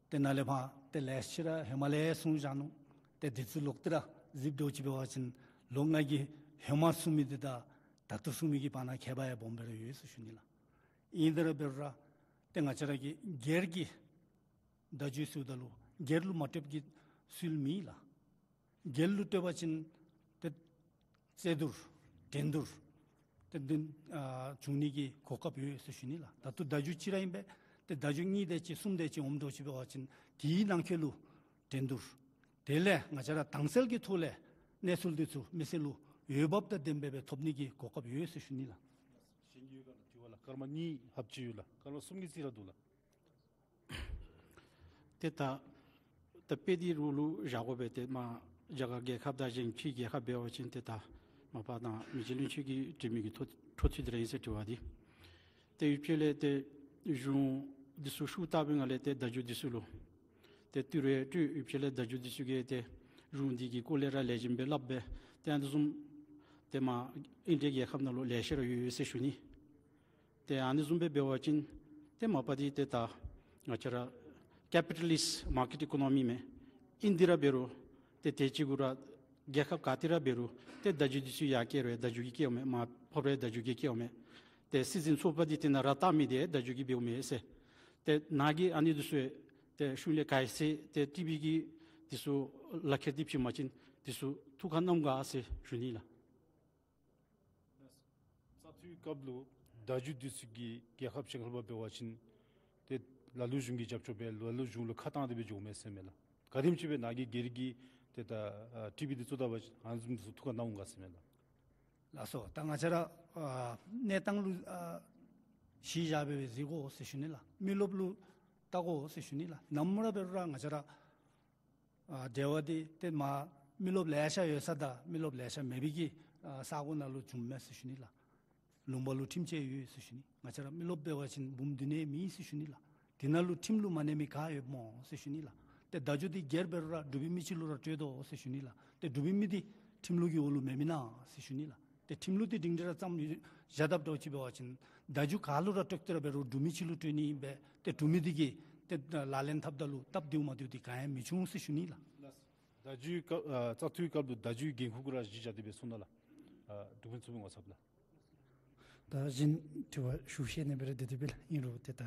ཏེ་ནཱ་ལས་ཕར་ཏེ་ལེ་ཤ་ར་ཧེ་མ་ལས་གསུངས་བཞག་ནུག། ཏེ་དུས་ཚོད་ལོག་སྟེ་ར་གཟིགསཔ་འདྲཝ་ཅིག་འབད་བ་ཅིན་ལོ་ལྔ་གི་ཧེ་མ་གསུངས་མི་འདི་དང་ད་ལྟོ་གསུངས་མི་གི་བར་ན་ཁྱད་པར་ཡང་སྦོམ་སྦེ་ར་ཡོད་ཟེར་ཞུ་ནི་ལགས། ཨིན་དེ་ར་འབད་རུང་ར་ཏེ་ང་བཅས་ར་གིས་སྒེར་གྱི་བརྡ་བརྒྱུད་ཟེརཝ་ད་ལུ་སྒེར་ལུ་མ་སྤྲོདཔ་གི་སྲོལ་མེད་ལགས། སྒེར་ལུ་སྤྲོད་པ་ཅིན་ཏེ་རྩོད་བསྡུར་འགྲན་བསྡུར་ཏེ་འདི་ཨ་འབྱུང་ནི་གི་གོ་སྐབས་ཡོད་ཟེར་ཞུ་ནི་ལགས། ད་ལྟོ་བརྡ་བརྒྱུད་གཅིག་ར་ཨིན་པས། ཏེ་བརྡ་བརྒྱུད་གཉིས་དེ་ཅིག་གསུམ་དེ་ཅིག་འོངམ་འདྲཝ་ཅིག་འབད་བ་ཅིན་དེའི་ནང་འཁོད་ལུ་འགྲན་བསྡུར། དེ་ལས་ང་བཅས་ར་དྭངས་གསལ་གྱི་ཐོག་ལས་གནས་ཚུལ་འདི་ཚུ་མི་སེར་ལུ་འོས་འབབ་དང་ལྡནམ་སྦེ་ཐོབ་ནི་གི་གོ་སྐབས་ཡོད་ཟེར་ཞུ་ནི་ལགས། གཞན་གྱི་ཡོད་ག་ལགས། དྲི་བ་ལགས། སྐར་མ་གཉིས་ལྷགཔ་ཅིག་ཡོད་ལགས། སྐར་མ་གསུམ་གྱི་རྩིས་ར་འདུག་ལགས། ཏེ་ད་ད་དཔེ་འདི་རོགས་ལུ་བཞག་དགོ་པས། ཏེ་མ་རྒྱ་གར་རྒྱལ་ཁབ་དང་གཞན་ཕྱི་རྒྱལ་ཁབ་འབད་བ་ཅིན་ཏེ་ད་མ་པ་དང་མི་རྗེ་བློན་ཆེན་གྱིས་དྲི་མི་གི་འཕྲོ་འཕྲོ་མཐུད་དེ་ར་ཨིན་ཟེར་དྲི་བ་འདི། ཏེ་ཡུདཔ་ཅིག་ལས་ཏེ་གཞུང་འདི་ཚུ་ཤུགས་བཏང་པའི་ངང་ལས་ཏེ་བརྡ་བརྒྱུད་འདི་ཚུ་ལུ་ཏེ་ཏི་རུ་སྤྲོད། ཡུདཔ་ཅིག་ལས་བརྡ་བརྒྱུད་འདི་ཚུ་གིས་ཏེ་གཞུང་འདི་གི་སྐོར་ལས་ར་ལེགས་ཤོམ་སྦེ་སླབ་སྦེ་ཏེ་ཨ་ནི་བཟུམ་ཏེ་མ་ཨིན་ཌི་ཡ་རྒྱལ་ཁབ་ནང་ལུ་ལེ་ཤ་ར་ཡོད་ཡོད་ཟེར་ཞུ་ནི། ཏེ་ཨ་ནི་བཟུམ་སྦེ་འབད་བ་ཅིན་ཏེ་མ་པ་འདི་ཏེ་ད་ང་བཅས་ར་ཀེ་པི་ཊ་ལིསཊ་མར་ཀེཊ་ཨི་ཀོ་ནོ་མི་མས། ཨིན་དེ་ར་འབད་རུང་ཏེ་དེ་ཅིག་གུ་ར་རྒྱལ་ཁབ་ག་ཏེ་ར་འབད་རུང་ཏེ་བརྡ་བརྒྱུད་འདི་ཚུ་ཡར་བསྐྱལ་རུང་བརྡ་བརྒྱུད་ཀྱིས་བསྐྱལཝ་མས། མར་ཕབ་རུང་བརྡ་བརྒྱུད་ཀྱིས་བསྐྱལཝ་མས། ཏེ་སྲིད་འཛིན་ཚོགས་པ་འདི་དེ་ནང་ར་བཏང་མི་འདི་བརྡ་བརྒྱུད་ཀྱིས་འབདཝ་མས་ཟེར། ཏེ་ནཱ་གིས་ཨ་ནི་འདི་ཚུ་ཏེ་གཞུང་ལས་ག་ཅི་ཟེར་ཏེ་དྲི་བའི་གི་འདི་ཚུ་ལག་ཁྱེར་འདི་བྱིན་པ་ཅིན་འདི་ཚུ་ཐུགས་ཁར་བསྣམས་ག་ཟེར་ཞུ་ནི་ལགས། བཙག་འཐུའི་སྐབས་ལུ་བརྡ་བརྒྱུད་འདི་ཚུ་གིས་རྒྱལ་ཁབ་ཅིག་ཁར་ལུ་འབད་བ་ཅིན་ཏེ་ལ་ལུ་གཞུང་གིས་རྒྱབ་སྐྱོར་འབད། ལ་ལུ་གཞུང་ལུ་ཁ་བཏང་སྟེ་སྦེ་འགྱོཝ་མས་ཟེར་མས་ལགས། ག་དེམ་ཅིག་སྦེ་ནཱ་གིས་སྒེར་གྱི་ཏེ་ད་ཨ་ཊི་བི་འདི་བཙུགས་ད་པ་ཅིན་ཨ་ནི་བཟུམ་འདི་ཚུ་ཐུགས་ཁར་གནང་འོང་ག་ཟེར་མས་ལགས། ལགས་སོ། ད་ང་བཅས་ར་ཨ་གནས་སྟངས་ལུ་ཨ་གཞི་བཞག་སྦེ་གཟིགས་དགོ་ཟེར་ཞུ་ནི་ལགས། མི་རློབས་ལུ་བལྟ་དགོ་ཟེར་ཞུ་ནི་ལགས། ནམ་ར་འབད་རུང་ར་ང་བཅས་ར་ཨ་འབྲེལ་བ་འདི་ཏེ་མ་མི་རློབས་ལེ་ཤ་ཡོད་ས་དང་མི་རློབས་ལེ་ཤ་མེད་པའི་གི་ཨ་ས་གོ་ནང་ལུ་བྱུངམ་མས་ཟེར་ཞུ་ནི་ལགས། ལུང་པ་ལུ་ཁྲིམས་བཅད་ཡོད་ཟེར་ཞུ་ནི། ང་བཅས་ར་མི་རློབས་འབད་བ་ཅིན་འབུམ་བདུན་ནི་མེད་ཟེར་ཞུ་ནི་ལགས། དེ་ནང་ལུ་ཁྲིམས་ལུ་མ་གནས་མི་ག་ཡོདཔ་སྨོ་ཟེར་ཞུ་ནི་ལགས། ཏེ་བརྡ་བརྒྱུད་འདི་སྒེར་འབད་རུང་ར་འབྲུག་པའི་མི་ཅིག་ལུ་ར་སྤྲོད་དོ་ཟེར་ཞུ་ནི་ལགས། ཏེ་འབྲུག་པའི་མི་འདི་ཁྲིམས་ལུགས་ཀྱི་འོག་ལུ་མེད་མི་ན་ཟེར་ཞུ་ནི་ལགས། ཏེ་ཁྲིམས་ལུགས་འདི་སྒྲིང་སྒྲི་ར་བརྩམས་བཞག་དཔ་འདྲཝ་ཅིག་འབད་བ་ཅིན་བརྡ་བརྒྱུད་ག་ལུ་ར་སྤྲོད་དེ་ར་འབད་རུང་འབྲུག་མི་ཅིག་ལུ་སྤྲོད་ནི་ཨིན་པས། ཏེ་འབྲུག་མི་འདི་གིས་ཏེ་ལག་ལེན་འཐབ་ད་ལུ་སྟབས་བདེཝ་མ་བདེཝ་འདི་ག་ཡང་མི་འབྱུང་ཟེར་ཞུ་ནི་ལགས། ལགས། བརྡ་བརྒྱུད་སྐབས་ཨ་བཙག་འཐུའི་སྐབས་ལུ་བརྡ་བརྒྱུད་འགན་ཁུར་གུ་ར་གཞི་བཞག་སྟེ་སྦེ་གསུངས་གནང་ལགས། ཨ་འབྲུག་པའི་མཚོ་པའི་ངོ་ཚབ་ལགས། ད་གཞན་དྲི་བ་ཞུ་ཤེས་ནི་སྦེ་ར་དེ་དེ་སྦེ་ལགས། ཨིན་རུང་ཏེ་ད་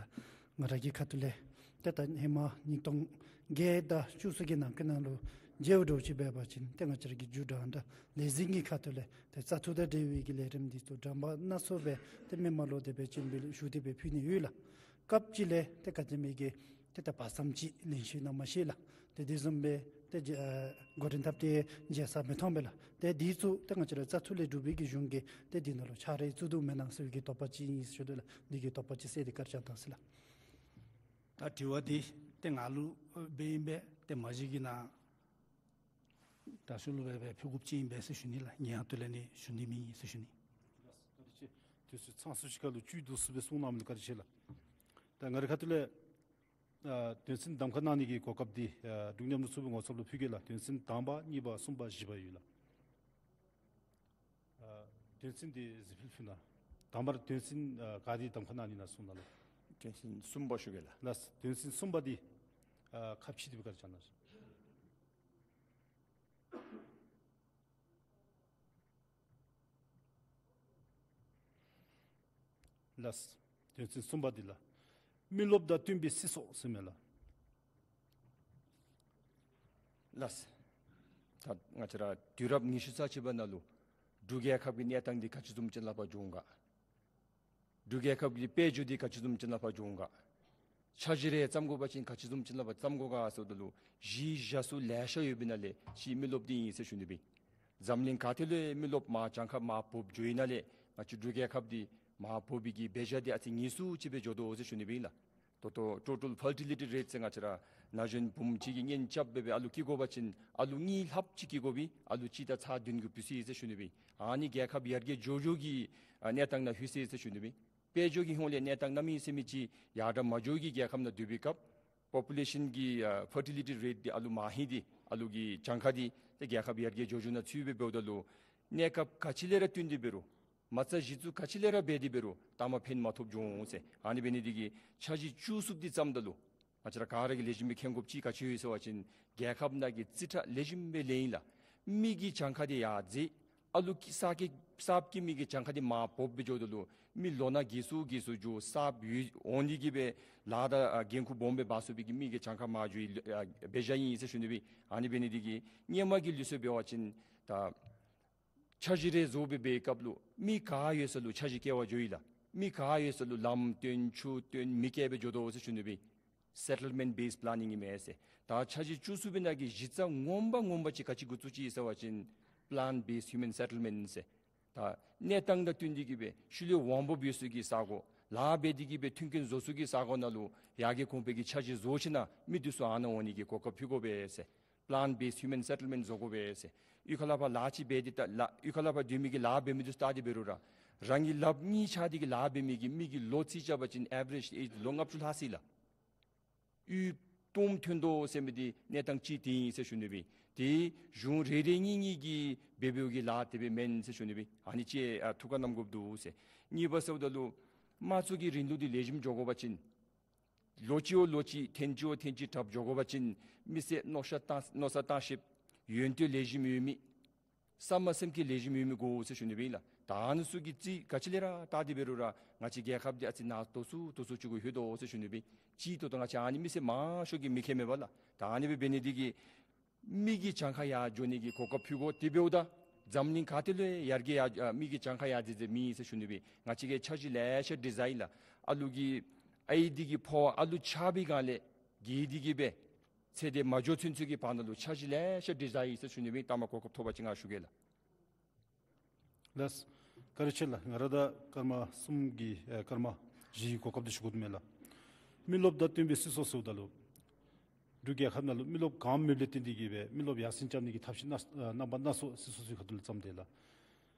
ང་ར་གི་ཁ་ཐུག་ལས་ཏེ་ད་ཧེ་མ་ཉིས་སྟོང་བརྒྱད་དང་བཅུ་གསུམ་གྱི་ནང་འཁོད་ནང་ལུ་མཇལཝ་འདྲཝ་ཅིག་འབད་བ་ཅིན་ཏེ་ང་བཅས་ར་གི་རྒྱུན་དང་ད་ལས་འཛིན་གྱི་ཁ་ཐུག་ལས་ཏེ་བཙག་འཐུ་དང་འབྲེལ་བའི་གི་ལས་རིམ་འདི་ཚུ་འདྲ་མིན་སྣ་ཚོགས་སྦེ་ཏེ་མི་མང་ལུ་དེ་སྦེ་སྤྱན་འབུལ་ཞུ་སྟེ་སྦེ་ཕུལ་ནི་ཡོད་ལགས། སྐབས་ཅིག་ལས་ཏེ་ག་དེམ་ཅིག་གི་ཏེ་ད་བར་མཚམས་ཅིག་ལེན་ཞུ་གནང་མ་ཤེས་ལགས། ཏེ་དེ་བཟུམ་སྦེ་ཏེ་ཨ་འགོ་འདྲེན་འཐབ་སྟེ་མཇལ་ས་མི་མཐོང་པས་ལགས། ཏེ་འདི་ཚུ་ཏེ་ང་བཅས་ར་བཙག་འཐུ་ལས་གྲུབ་པའི་གི་གཞུང་གིས་ཏེ་འདི་ནང་ལུ་ཆ་རེ་བཙུགས་དོ་མེན་ན་ཟེར་བའི་གི་དོགས་པ་ཅིག་ཨིན་ཟེར་ཞུ་དོ་ལགས། འདི་གི་དོགས་པ་ཅིག་སེལ་ཏེ་བཀའ་དྲིན་བསྐྱང་གནང་ཟེར་ལགས། ད་དྲི་བ་འདི་ཏེ་ང་ལུ་འབད་ཨིན་པས། ཏེ་མ་གཞི་གི་ནང་དྲག་ཤོས་ལུ་འབད་སྦེ་ཕུལ་དགོཔ་ཅིག་ཨིན་པས་ཟེར་ཞུ་ནི་ལགས། ངེའི་ཁ་ཐུག་ལས་ནི་ཞུ་ནི་མེད་ཟེར་ཞུ་ནི། བཀའ་དྲིན་ཆེ། དུས་ཚོད་ཚང་སུ་ཅིག་ཁར་ལུ་བཅུད་བསྡུ་སུ་སྦེ་གསུང་གནང་མི་ལུ་བཀའ་དྲིན་ཆེ་ལགས། ད་ང་རའི་ཁ་ཐུག་ལས་ཨ་དོན་ཚན་གདམ་ཁ་གནང་ནི་གི་གོ་སྐབས་འདི་ཨ་འབྲུག་མཉམ་རུབ་ཚོགས་པའི་ངོ་ཚབ་ལུ་ཕུལ་གེ་ལགས། དོན་ཚན་དང་པ་གཉིས་པ་གསུམ་པ་བཞི་པ་ཡོད་ལགས། ཨ་དོན་ཚན་འདི་གཟིགས་ཕུལ་ཕུལ་གནང་། དང་པ་ར་དོན་ཚན་ཨ་ག་འདི་གདམ་ཁ་གནང་ནི་ན་གསུང་གནང་ལགས། དོན་ཚན་གསུམ་པ་ཞུ་གེ་ལགས། ལགས། དོན་ཚན་གསུམ་པ་འདི་ཨ་ཁ་ཕྱེ་སྟེ་སྦེ་བཀའ་དྲིན་བསྐྱང་གནང་ཞུ། ལགས། དོན་ཚན་གསུམ་པ་འདི་ལགས། མི་རློབས་དང་བསྟུན་པའི་སྲིད་ཚོགས་ཟེར་མས་ལགས། ལགས། ད་ང་བཅས་ར་དུས་རབས་ཉི་ཤུ་རྩ་གཅིག་པ་ནང་ལུ་འབྲུག་རྒྱལ་ཁབ་ཀྱི་གནས་སྟངས་འདི་ག་ཅི་བཟུམ་ཅིག་ལས་ཕར་འགྱོཝ་ག། འབྲུག་རྒྱལ་ཁབ་ཀྱི་དཔལ་འབྱོར་འདི་ག་ཅི་བཟུམ་ཅིག་ལས་ཕར་འགྱོཝ་ག། འཆར་གཞི་རེ་བརྩམ་དགོ་པ་ཅིན་ག་ཅི་བཟུམ་ཅིག་ལས་ཕར་བརྩམ་དགོ་ག་ཟེརཝ་ད་ལུ་གཞི་བཞག་ས་ལེ་ཤ་ཡོད་པའི་ནང་ལས་གཅིག་མི་རློབས་འདི་ཨིན་ཟེར་ཞུ་ནི་སྦེ། འཛམ་གླིང་ག་ཏེ་ལུ་ཡང་མི་རློབས་མར་གྱངས་ཁ་མར་འབོཝ་འགྱོ་ཡི་ནང་ལས་ང་བཅས་འབྲུག་རྒྱལ་ཁབ་འདི་མར་འབོ་བའི་གི་འབད་བཞག་འདི་ཨ་ཙི་ཉེས་སུ་ཅིག་སྦེ་འགྱོ་དོ་ཟེར་ཞུ་ནི་སྦེ་ཨིན་ལགས། ད་ལྟོ་total fertility rate ཟེར་ང་བཅས་ར་ན་གཞོན་བུམོ་ཅིག་གིས་གཉེན་རྐྱབ་སྦེ་སྦེ་ཨ་ལུ་སྐྱེ་དགོ་པ་ཅིན་ཨ་ལུ་གཉིས་ལྷགཔ་ཅིག་སྐྱེ་དགོ་པས། ཨ་ལུ་གཅིག་དང་ཚར་བདུན་གུ་ཕུལ་ཅི་ཟེར་ཞུ་ནི་སྦེ། ཨ་ནི་རྒྱལ་ཁབ་ཡར་རྒྱས་འགྱོ་འགྱོ་གི་ཨ་གནས་སྟངས་ནང་ལྷོད་ཅི་ཟེར་ཞུ་ནི་སྦེ། དཔལ་འབྱོར་གྱི་ཧོང་ལས་གནས་སྟངས་གནམ་མེད་ས་མེད་ཅིག་ཡར་དྲག་མ་འགྱོ་གི་རྒྱལ་ཁབ་ནང་སྡོད་པའི་སྐབས་population གི་ཨ་fertility rate འདི་ཨ་ལུ་མ་ཧིང་འདི་ཨ་ལུ་གི་གྱངས་ཁ་འདི་ཏེ་རྒྱལ་ཁབ་ཡར་རྒྱས་འགྱོ་འགྱོ་ནང་ཚུད་སྦེ་འབདཝ་ད་ལུ་གནས་སྐབས་ག་ཅི་ལས་ར་བསྟུན་ཏེ་འབད་རུང་མ་རྩ་གཞི་བཙུགས་ག་ཅི་ལས་ར་འབད་དེ་འབད་རུང་ལྟ་མ་ཕན་མ་ཐོགས་འགྱོ་འོང་ཟེར། ཨ་ནི་འབད་ནི་འདི་གིས་འཆར་གཞི་བཅུ་གསུམ་འདི་བརྩམ་ད་ལུ་ང་བཅས་ར་ག་ར་གིས་ལེགས་ཤོམ་སྦེ་མཁྱེན་དགོཔ་ཅིག་ག་ཅི་ཡོད་ཟེར་བ་ཅིན་རྒྱལ་ཁབ་ནང་གི་རྩིས་ཁྲ་ལེགས་ཤོམ་སྦེ་ལེན་ཡི་ལགས། མི་གི་གྱངས་ཁ་འདི་ཡར་འཛེགས། ཨ་ལུ་སྐྱེ་གསརཔ་སྐྱེ་གསརཔ་སྐྱེ་མི་གི་གྱངས་ཁ་འདི་མར་འབོཝ་སྦེ་འགྱོཝ་ད་ལུ་མི་ལོ་ན་རྒས་སུ་རྒས་སུ་འགྱོ། གསརཔ་ཡོད་འོང་ནི་གི་སྦེ་ལཱ་དང་ཨ་འགན་ཁུར་སྦོམ་སྦེ་འབག་ཚུགས་པའི་གི་མི་གི་གྱངས་ཁ་མར་འགྱོ་ཡི་ཨ་འབད་བཞག་ཨིན་ཟེར་ཞུ་ནི་སྦེ། ཨ་ནི་འབད་ནི་འདི་གིས་སྔོན་མ་གི་ལུགས་སྲོལ་འབད་བ་ཅིན་ད་འཆར་གཞི་རེ་བཟོ་སྦེ་འབད་བའི་སྐབས་ལུ་མི་ག་ཡོད་ས་ལུ་འཆར་གཞི་བཀལ་བར་འགྱོ་ཡི་ལགས། མི་ག་ཡོད་ས་ལུ་ལམ་བཏོན་ཆུ་བཏོན་མི་བསྐྱལ་སྦེ་འགྱོ་དོ་ཟེར་ཞུ་ནི་སྦེ། Settlement based planning ཨིན་མས་ཟེར། ད་འཆར་གཞི་བཅུ་གསུམ་པའི་ནང་གི་གཞི་རྩ་ངོ་མ་ངོ་མ་ཅིག་ག་ཅི་འགོ་བཙུགས་ཅི་ཟེར་བ་ཅིན་plan based human settlement ཟེར། ད་གནས་སྟངས་དང་བསྟུན་ཏེ་གི་སྦེ་ཤུལ་ལས་འོང་འབབ་ཡོད་ས་གི་ས་གོ་ལཱ་འབད་དེ་གི་སྦེ་མཐུན་རྐྱེན་བཟོ་ས་གི་ས་གོ་ནང་ལུ་ཡར་རྒྱས་གོང་འཕེལ་གྱི་འཆར་གཞི་བཟོ་ཞིན་ན་མི་འདི་ཚུ་ཨ་ནཱ་འོང་ནི་གི་གོ་སྐབས་ཕུལ་དགོ་པས་ཟེར། Plan based human settlement བཟོ་དགོ་པས་ཟེར། གཡུས་ཁ་ལས་ཕར་ལཱ་ཅིག་འབད་དེ་ད་ལཱ་གཡུས་ཁ་ལས་ཕར་སྡོད་མི་གི་ལཱ་འབད་མི་འདི་ཚུ་བལྟ་སྟེ་འབད་རུང་ར་རང་གི་ལགཔ་གཉིས་ཆགས་ཏེ་གི་ལཱ་འབད་མི་གི་མི་གི་ལོ་རྩིས་རྐྱབ་པ་ཅིན་average age ལོ་ལྔ་བཅུ་ལྷག་ཅི་ལགས། གཡུས་སྟོངམ་ཐོན་དོ་ཟེར་མི་འདི་གནས་སྟངས་ཅིག་འདི་ཨིན་ཟེར་ཞུ་ནི་སྦེ། ཏེ་གཞུང་རེ་རེ་གཉིས་གཉིས་ཀྱིས་འབད་འབདཝ་གི་ལཱ་དེ་སྦེ་མེན་ཟེར་ཞུ་ནི་སྦེ། ཨ་ནི་ཅིག་ཨ་ཐུགས་ཁར་བསྣམ་དགོཔ་འདུག་ཟེར། གཉིས་པ་ཟེརཝ་ད་ལུ་དམངས་གཙོ་གི་རིང་ལུགས་འདི་ལེགས་ཤོམ་འགྱོ་དགོ་པ་ཅིན་ལོ་གཅིག་བ་ལོ་གཅིག་ཐེངས་གཅིག་བ་ཐེངས་གཅིག་དྲགཔ་འགྱོ་དགོ་པ་ཅིན་མི་སེར་མནོ་བསམ་བཏང་མནོ་བསམ་བཏང་ཤེསཔ་ཡོན་ཏན་ལེགས་ཤོམ་ཡོད་མི་བསམ་མ་སེམས་བསྐྱེད་ལེགས་ཤོམ་ཡོད་མི་དགོ་ཟེར་ཞུ་ནི་སྦེ་ཨིན་ལགས། ད་ཨ་ནི་ཚུ་གི་རྩིས་ག་ཅི་ལས་ར་བལྟ་སྟེ་འབད་རུང་ར་ང་བཅས་རྒྱལ་ཁབ་འདི་ཨ་ཙི་ནཱ་དོག་སུ་དོག་སུ་ཅིག་གུ་ལྷོད་དོ་ཟེར་ཞུ་ནི་སྦེ། ཅིག་ད་ལྟོ་ང་བཅས་ཨ་ནི་མི་སེར་མང་ཤོས་ཀྱིས་མི་མཁྱེན་པས་ལགས། ད་ཨ་ནི་སྦེ་འབད་ནི་འདི་གིས་མི་གི་གྱངས་ཁ་ཡར་འགྱོ་ནི་གི་གོ་སྐབས་ཕུལ་དགོ། དེ་འབདཝ་ད་འཛམ་གླིང་ག་ཏེ་ལུ་ཡང་ཡར་རྒྱས་ཡར་ཨ་མི་གི་གྱངས་ཁ་ཡར་འཛེགས་འཛེགསཔ་མེད་ཟེར་ཞུ་ནི་སྦེ། ང་བཅས་ཀྱིས་འཆར་གཞི་ལེ་ཤ་ཌི་ཛའིན་ལགས། ཨ་ལུ་གི་ཨའི་འདི་གི་འཕོ་བ་ཨ་ལུ་ཆགས་པའི་སྒང་ལས་རྒས་ཏེ་གི་སྦེ་ཚེ་འདི་མ་འགྱོ་ཚུན་ཚོད་ཀྱི་བར་ན་ལུ་འཆར་གཞི་ལེ་ཤ་ཌི་ཛའིན་ཟེར་ཞུ་ནི་སྦེ། ལྟ་མ་གོ་སྐབས་ཐོབ་པ་ཅིན་ང་ཞུ་གེ་ལགས། ལགས། བཀའ་དྲིན་ཆེ་ལགས། ང་ར་ད་སྐར་མ་གསུམ་གྱི་ཨེ་སྐར་མ་བཞི་གི་གོ་སྐབས་འདི་ཞུ་དགོཔ་འདུག་མས་ལགས། མི་རློབས་དང་བསྟུན་པའི་སྲིད་ཚོགས་ཟེརཝ་ད་ལུ་འབྲུག་རྒྱལ་ཁབ་ནང་ལུ་མི་རློབས་གང་མེདཔ་ལས་བརྟེན་ཏེ་གི་སྦེ་མི་རློབས་ཡར་སེང་རྐྱབ་ནི་གི་ཐབས་ཤེས་སྣ་ཨ་རྣམ་པ་སྣ་ཚོགས་སྲིད་ཚོགས་ཚུའི་ཁ་ཐུག་ལས་བརྩམས་ཏེ་ལགས།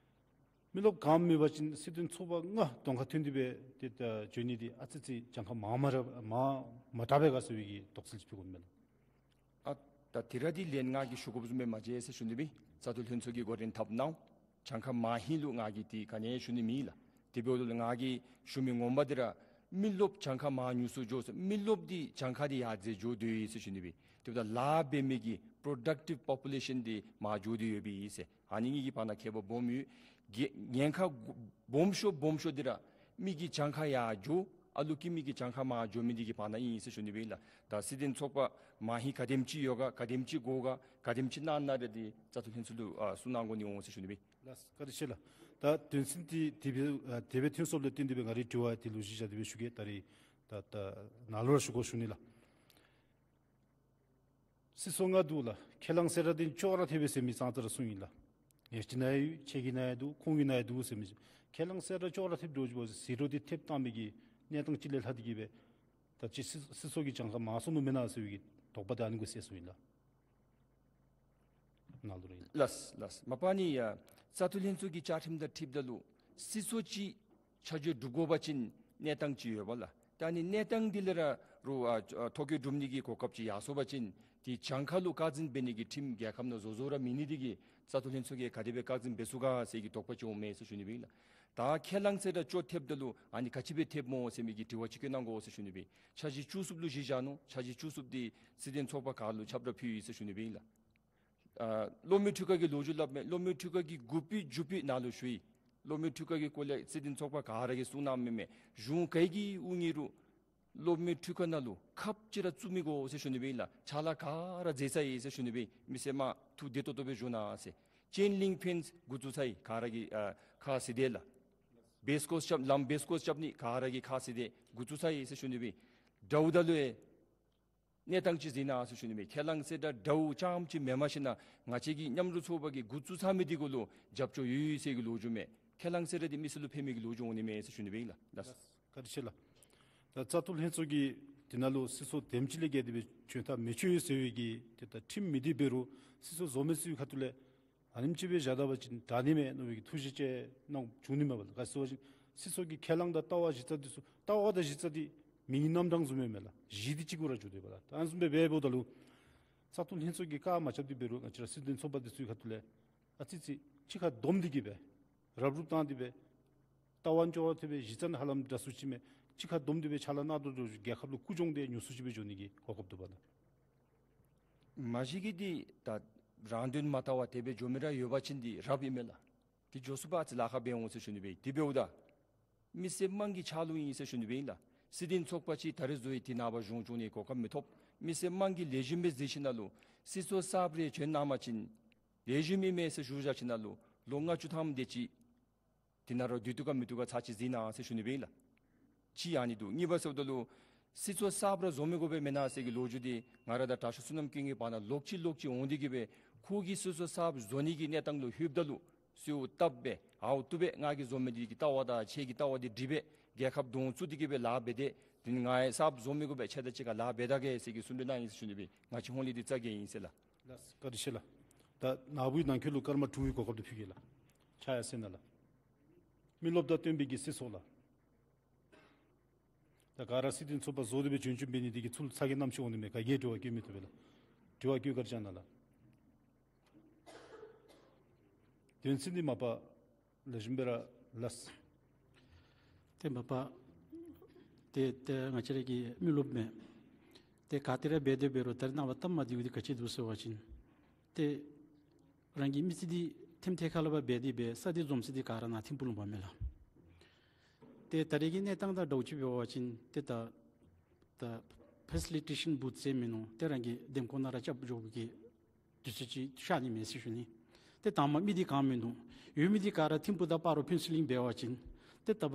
མི་རློབས་གང་མེད་པ་ཅིན་སྲིད་དོན་ཚོགས་པ་ལྔ་གདོང་ཁར་ཐོན་ཏེ་སྦེ་ཏེ་ད་འགྱོ་ནི་འདི་ཨ་ཙི་ཅིག་གྱངས་ཁ་མང་མ་ར་མང་མ་དྲག་པས་ག་ཟེར་བའི་གི་དོགས་སེལ་ཅིག་ཕུལ་དགོཔ་མས་ལགས། ཨ་ད་དེ་ར་འདི་ལན་ང་གིས་ཞུ་དགོཔ་བཟུམ་སྦེ་མ་མཇལ་ཟེར་ཞུ་ནི་སྦེ། བཙག་འཐུ་ལྷན་ཚོགས་ཀྱིས་འགོ་འདྲེན་འཐབ་གནང་། གྱངས་ཁ་མང་ཧིང་ལུ་ང་གིས་འདི་ག་ནི་ཞུ་ནི་མེད་ལགས། དེ་འབདཝ་ད་ལུ་ང་གིས་ཞུ་མི་ངོ་མ་འདི་ར་མི་རློབས་གྱངས་ཁ་མར་ཉུང་སུ་འགྱོ་ཟེར་མི་རློབས་འདི་གྱངས་ཁ་འདི་ཡར་འཛེགས་འགྱོ་དོ་ཡོད་ཟེར་ཞུ་ནི་སྦེ། དེ་འབདཝ་ད་ལཱ་འབད་མི་གི་productive population འདི་མར་འགྱོ་དོ་ཡོདཔ་ཨིན་ཟེར། ཨ་ནི་གཉིས་ཀྱི་བར་ན་ཁྱད་པར་སྦོམ་ཡོད། གི་ཉེན་ཁ་སྦོམ་ཤོས་སྦོམ་ཤོས་འདི་ར་མི་གི་གྱངས་ཁ་ཡར་འགྱོ་ཨ་ལུ་སྐྱེ་མི་གི་གྱངས་ཁ་མར་འགྱོ་མི་འདི་གི་བར་ན་ཨིན་ཟེར་ཞུ་ནི་སྦེ་ཨིན་ལགས། ད་སྲིད་དོན་ཚོགས་པ་མང་ཧིང་ག་དེམ་ཅིག་ཡོད་ག་ག་དེམ་ཅིག་དགོ་ག་ག་དེམ་ཅིག་གནང་གནང་ར་འདི་བཙག་འཐུ་ལྷན་ཚོགས་ལུ་ཨ་གསུང་གནང་དགོ་ནི་འོང་ཟེར་ཞུ་ནི་སྦེ། ལགས་བཀའ་དྲིན་ཆེ་ལགས། ད་དོན་ཚན་འདི་དེ་སྦེ་ཨ་དེ་སྦེ་ཐོན་སོངམ་ལས་བརྟེན་ཏེ་སྦེ་ང་རའི་དྲི་བ་འདི་ལུ་གཞི་བཞག་སྟེ་སྦེ་ཞུ་གེ། ད་རིས་ད་ད་ནཱ་ལུ་ར་ཞུ་དགོ་ཞུ་ནི་ལགས། སྲིད་ཚོགས་ལྔ་འདུག་ལགས། ཁས་བླངས་གསལ་བསྒྲགས་འདི་ཅོག་ར་འཐདཔ་ཨིན་ཟེར་མི་ཙང་ཙ་ར་གསུངས་ཡི་ལགས། ངེད་ཅག་ནང་ཡང་ཡོད། ཁྱེད་ཀྱི་ནང་ཡང་འདུག། ཁོང་གི་ནང་ཡང་འདུག་ཟེར་མི་ཁས་བླངས་གསལ་བསྒྲགས་ཅོག་ར་འཐདཔ་འདྲཝ་ཅིག་འབད་ཟེར་རོགས་འདི་ཐེབས་བཏང་མི་གི་གནས་སྟངས་ཅིག་ལས་ལྷག་སྟེ་གི་སྦེ་ད་ཅི་སྲིད་སྲིད་ཚོགས་ཀྱི་གྱངས་ཁ་མང་སོང་ནུག་མེན་ན་ཟེར་བའི་གི་དོགས་པ་འདི་ཨ་ནི་གུ་སེལ་སོང་ཡི་ལགས། ནཱ་ལུ་ར་ཨིན། ལགས་ལགས། མ་པ་ནི་ཡ་བཙག་འཐུ་ལྷན་ཚོགས་ཀྱི་བཅའ་ཁྲིམས་དང་འཁྲིལཝ་ད་ལུ་སྲིད་ཚོགས་ཅིག་ཆ་འཇོག་གྲུབ་དགོ་པ་ཅིན་གནས་སྟངས་ཅིག་ཡོད་པས་ལགས། ད་ནི་གནས་སྟངས་འདི་ལས་ར་རུང་ཨ་ཨ་ཐོ་བཀོད་གྲུབ་ནི་གི་གོ་སྐབས་ཅིག་ཡར་སོང་པ་ཅིན་དེ་གྱངས་ཁ་ལུ་བཀག་འཛིན་འབད་ནི་གི་ཁྲིམས་རྒྱལ་ཁབ་ནང་བཟོ་བཟོཝ་ར་མེད་ནི་འདི་གིས་བཙག་འཐུ་ལྷན་ཚོགས་ཀྱིས་ག་དེ་སྦེ་བཀག་འཛིན་འབད་ཚུགས་ག་ཟེར་གྱི་དོགས་པ་ཅིག་འོང་མས་ཟེར་ཞུ་ནི་སྦེ་ཨིན་ལགས། ད་ཁས་བླངས་གསལ་བསྒྲགས་ཅོག་འཐདཔ་ད་ལུ་ཨ་ནི་ག་ཅི་སྦེ་འཐདཔ་སྨོ་ཟེར་མི་གི་དྲི་བ་ཅིག་བཀོད་གནང་དགོ་ཟེར་ཞུ་ནི་སྦེ་ཨིན། འཆར་གཞི་བཅུ་གསུམ་ལུ་གཞི་བཞག་ནུག། འཆར་གཞི་བཅུ་གསུམ་འདི་སྲིད་དོན་ཚོགས་པ་ག་ལུ་ཁྱབ་བསྒྲགས་ཕུལ་ཡི་ཟེར་ཞུ་ནི་སྦེ་ཨིན་ལགས། ཨ་སློབ་མའི་ཐུགས་ཁར་གྱི་ལོ་རྒྱུས་སླབ་མས། སློབ་མའི་ཐུགས་ཁར་གྱི་འགོ་དཔོན་མཇུག་དཔོན་ནཱ་ལུ་ཞུ་ཡི། སློབ་མའི་ཐུགས་ཁར་གྱི་སྐོར་ལས་སྲིད་དོན་ཚོགས་པ་ག་ར་གིས་གསུང་གནངམ་མས། གཞུང་ག་གི་དབུ་ནི་རུང་སློབ་མའི་ཐུགས་ཁར་ནང་ལུ་ཁབ་ཅིག་ར་བཙུགས་མི་དགོ་ཟེར་ཞུ་ནི་སྦེ་ཨིན་ལགས། ཕྱག་ལཱ་ག་ར་མཛད་ཚར་ཡི་ཟེར་ཞུ་ནི་སྦེ་ཨིན། མི་སེར་མ་ཐུགས་བདེ་ཏོག་ཏོ་སྦེ་བཞུགས་གནང་ཟེར། ཅེན་ལིང་ཕེནསི་འགོ་བཙུགས་ཚར་ཡི། ག་ར་གིས་ཨ་ཁ་བཟེད་དེ་ལགས། བེསི་ཀོསི་རྐྱབ་ལམ་བེསི་ཀོསི་རྐྱབ་ནི་ག་ར་གིས་ཁ་བཟེད་དེ་འགོ་བཙུགས་ཚར་ཡི་ཟེར་ཞུ་ནི་སྦེ་ཨིན། དྲཝ་ད་ལུ་ཡང་ གནས་སྟངས་ཅིག་གཟིགས་གནང་ཟེར་ཞུ་ནི་མས། ཁས་བླངས་ཟེར་ར་འདྲཝ་རྐྱངམ་ཅིག་མེནམ་ཞིན་ན་ང་བཅས་ཀྱི་མཉམ་རུབ་ཚོགས་པ་གིས་འགོ་བཙུགས་ཚར་མི་འདི་གུ་ལུ་རྒྱབ་སྐྱོར་ཡོད་ཡོད་ཟེར་གྱི་ལོ་རྒྱུས་མས། ཁས་བླངས་ཟེར་ར་འདི་མི་སེར་ལུ་ཕན་མི་གི་ལོ་རྒྱུས་འོང་ནི་མས་ཟེར་ཞུ་ནི་སྦེ་ཨིན་ལགས། ལགས། བཀའ་དྲིན་ཆེ་ལགས། ད་བཙག་འཐུ་ལྷན་ཚོགས་ཀྱིས་འདི་ནང་ལུ་སྲིད་ཚོགས་དེམ་ཅིག་ལས་བརྒལ་ཏེ་སྦེ་བྱོན་ཐབས་མི་ཆོག་ཟེར་བའི་གི་ཏེ་ད་ཁྲིམས་མེད་དེ་འབད་རུང་སྲིད་ཚོགས་བཟོ་མི་ཚུ་གི་ཁ་ཐུག་ལས་ཨ་ནེམ་ཅིག་སྦེ་བཞག་ད་པ་ཅིན་དྲག་ནི་མས་མནོ་བའི་གི་ཐུགས་བཞེད་ཅིག་གནང་བྱུང་ནི་མས་པ་ལགས། ག་ཅི་ཟེར་བ་ཅིན་སྲིད་ཚོགས་ཀྱི་ཁས་བླངས་དང་ལྟ་བ་གཞི་རྩ་འདི་ཚུ་ལྟ་བ་དང་གཞི་རྩ་འདི་མིང་རྣམ་གྲངས་བཟུམ་མས་མས་ལགས། གཞི་འདི་གཅིག་གུ་ར་འགྱོ་དོ་པ་ལགས། ད་ཨ་ནི་བཟུམ་སྦེ་འབདཝ་ད་ལུ་བཙག་འཐུ་ལྷན་ཚོགས་ཀྱིས་བཀའ་མ་རྐྱབ་སྟེ་འབད་རུང་ང་བཅས་ར་སྲིད་དོན་ཚོགས་པ་འདི་ཚུ་གི་ཁ་ཐུག་ལས་ཨ་ཙི་ཅིག་གཅིག་ཁར་བསྡོམས་ཏེ་གི་སྦེ་རབ་རུབ་བཏང་སྟེ་སྦེ་ལྟ་བ་འགྱོ་བ་དེ་སྦེ་གཞི་རྩ་ནང་ཧ་ལམ་འདྲ་སུ་ཅིག་མས། གཅིག་ཁར་བསྡོམས་ཏེ་སྦེ་ཕྱག་ལཱ་གནང་དོ་རུང་རྒྱལ་ཁབ་ལུ་ཀུ་གྱོང་དེ་ཉུང་སུ་ཅིག་སྦེ་འགྱོ་ནི་གི་གོ་སྐབས་འདུག་པ་ལགས། མ་གཞི་གིས་འདི་ད་རང་དོན་མ་ལྟ་བར་དེ་སྦེ་འགྱོ་མི་ར་ཡོད་པ་ཅིན་འདི་རབ་ཨིན་མས་ལགས། འདི་འགྱོ་ཚུགས་པ་ཅིན་ལཱ་ཁག་འབད་འོང་ཟེར་ཞུ་ནི་སྦེ། དེ་འབདཝ་ད་མི་སེར་དམངས་ཀྱི་ཆ་ལུགས་ཨིན་ཟེར་ཞུ་ནི་སྦེ་ཨིན་ལགས། སྲིད་དོན་ཚོགས་པ་ཅིག་ད་རེས་བཟོ་ཡི་འདི་ནངས་པ་གཞུང་སྐྱོང་ནི་གོ་སྐབས་མི་ཐོབ། མི་སེར་དམངས་ཀྱིས་ལེགས་ཤོམ་སྦེ་གཟིགས་ཞིན་ན་ལུ་སྲིད་ཚོགས་གསརཔ་རེ་བྱོན་གནང་པ་ཅིན་ལེགས་ཤོམ་ཨིན་མས་ཟེར་ཞུ་བཞག་ཞིན་ན་ལུ་ལོ་ལྔ་བཅུ་ཐམ་དེ་ཅིག་འདི་ནང་ར་སྡོད་བཏུབ་ག་མི་བཏུབ་ག་ཚར་ཅིག་གཟིགས་གནང་ཟེར་ཞུ་ནི་སྦེ་ཨིན་ལགས། གཅིག་ཨ་ནི་འདུག། གཉིས་པ་ཟེརཝ་ད་ལུ་སྲིད་ཚོགས་གསརཔ་ར་བཟོ་མི་དགོ་པས་མེན་ན་ཟེར་གྱི་ལོ་རྒྱུས་འདི་ང་ར་དང་དྲག་ཤོས་བསོད་ནམས་ཀུན་གྱི་བར་ན་ལོག་ཅི་ལོག་ཅི་འོང་སྟེ་གི་སྦེ་ཁོ་གིས་སྲིད་ཚོགས་གསརཔ་བཟོ་ནི་གི་གནས་སྟངས་ལུ་ལྷོདཔ་ད་ལུ་གསོལཝ་བཏབ་སྦེ་ཨའུ་བཏུབ་པས། ང་གིས་བཟོ་མི་འདི་གི་ལྟ་བ་དང་ཁྱེད་ཀྱི་ལྟ་བ་འདི་འགྲིག་པས། རྒྱལ་ཁབ་དོན་བཙུགས་ཏེ་གི་སྦེ་ལཱ་འབད་དེ་དེ་ནི་ང་ཡང་གསརཔ་བཟོ་མི་དགོ་པས། ཁྱེད་དང་གཅིག་ཁར་ལཱ་འབད་ད་གེ་ཟེར་གྱི་གསུང་འདི་གནང་ཡི་ཟེར་ཞུ་ནི་སྦེ། ང་བཅས་ཧོང་ལས་འདི་རྩ་འགེངས་ཡི་ཟེར་ལགས། ལགས་སོ། བཀའ་དྲིན་ཆེ་ལགས། ད་ནཱ་བུའི་ནང་འཁོད་ལུ་སྐར་མ་དྲུག་གི་གོ་སྐབས་འདི་ཕུལ་གེ་ལགས། ཕྱག་ཡར་སེང་གནང་ལགས། མི་རློབས་དང་བསྟུན་པའི་གི་སྲིད་ཚོགས་ལགས། ད་ག་ར་སྲིད་དོན་ཚོགས་པ་བཟོ་སྟེ་སྦེ་བྱོན་བྱོནམ་འབད་ནི་འདི་གིས་ཚུར་ཚ་གྱང་གནམ་མེད་ས་མེད་འོང་ནི་མས། ག་གིས་དྲི་བ་བཀོད་མི་བཏུབ་པས་ལགས། དྲི་བ་བཀོད་བཀའ་དྲིན་བསྐྱང་གནང་ལགས། དོན་ཚན་འདི་མ་པ་ལེགས་ཤོམ་སྦེ་ར་ལགས། ཏེ་མ་པ་ཏེ་ཏེ་ང་བཅས་ར་གི་མི་རློབས་མས། ཏེ་ག་ཏེ་ར་འབད་དེ་འབད་རུང་ད་རེས་ནངས་པ་སྟབས་མ་བདེཝ་འདི་ག་ཅི་འདུག་ཟེར་བ་ཅིན་ཏེ་རང་གི་མི་རྩིས་འདི་ཐེམ་ཐེ་ཁ་ལས་ཕར་འབད་དེ་སྦེ་ས་འདི་འཛོམས་ས་འདི་ག་ར་ནཱ་ཐིམ་ཕུག་ལུ་འབག་མས་ལགས། ཏེ་ད་རེས་ཀྱི་གནས་སྟངས་དང་འདྲཝ་ཅིག་འབད་བ་ཅིན་ཏེ་ད་ད་ཕེ་སི་ལི་ཊེ་ཤཱན་བུཐ་ཟེར་མི་ནང་ཏེ་རང་གི་འདེམས་ཁོངས་ནང་ར་རྐྱབ་འགྱོ་བའི་གི་དུས་ཚོད་ཅིག་ཤར་ནི་མས་ཟེར་ཞུ་ནི། ཏེ་དང་པ་མི་འདི་ག་མིན་འདུག། ཡོད་མི་འདི་ག་ར་ཐིམ་ཕུག་དང་སྤ་རོ་ཕུན་ཚོགས་གླིང་འབད་བ་ཅིན་ཏེ་ད་པ་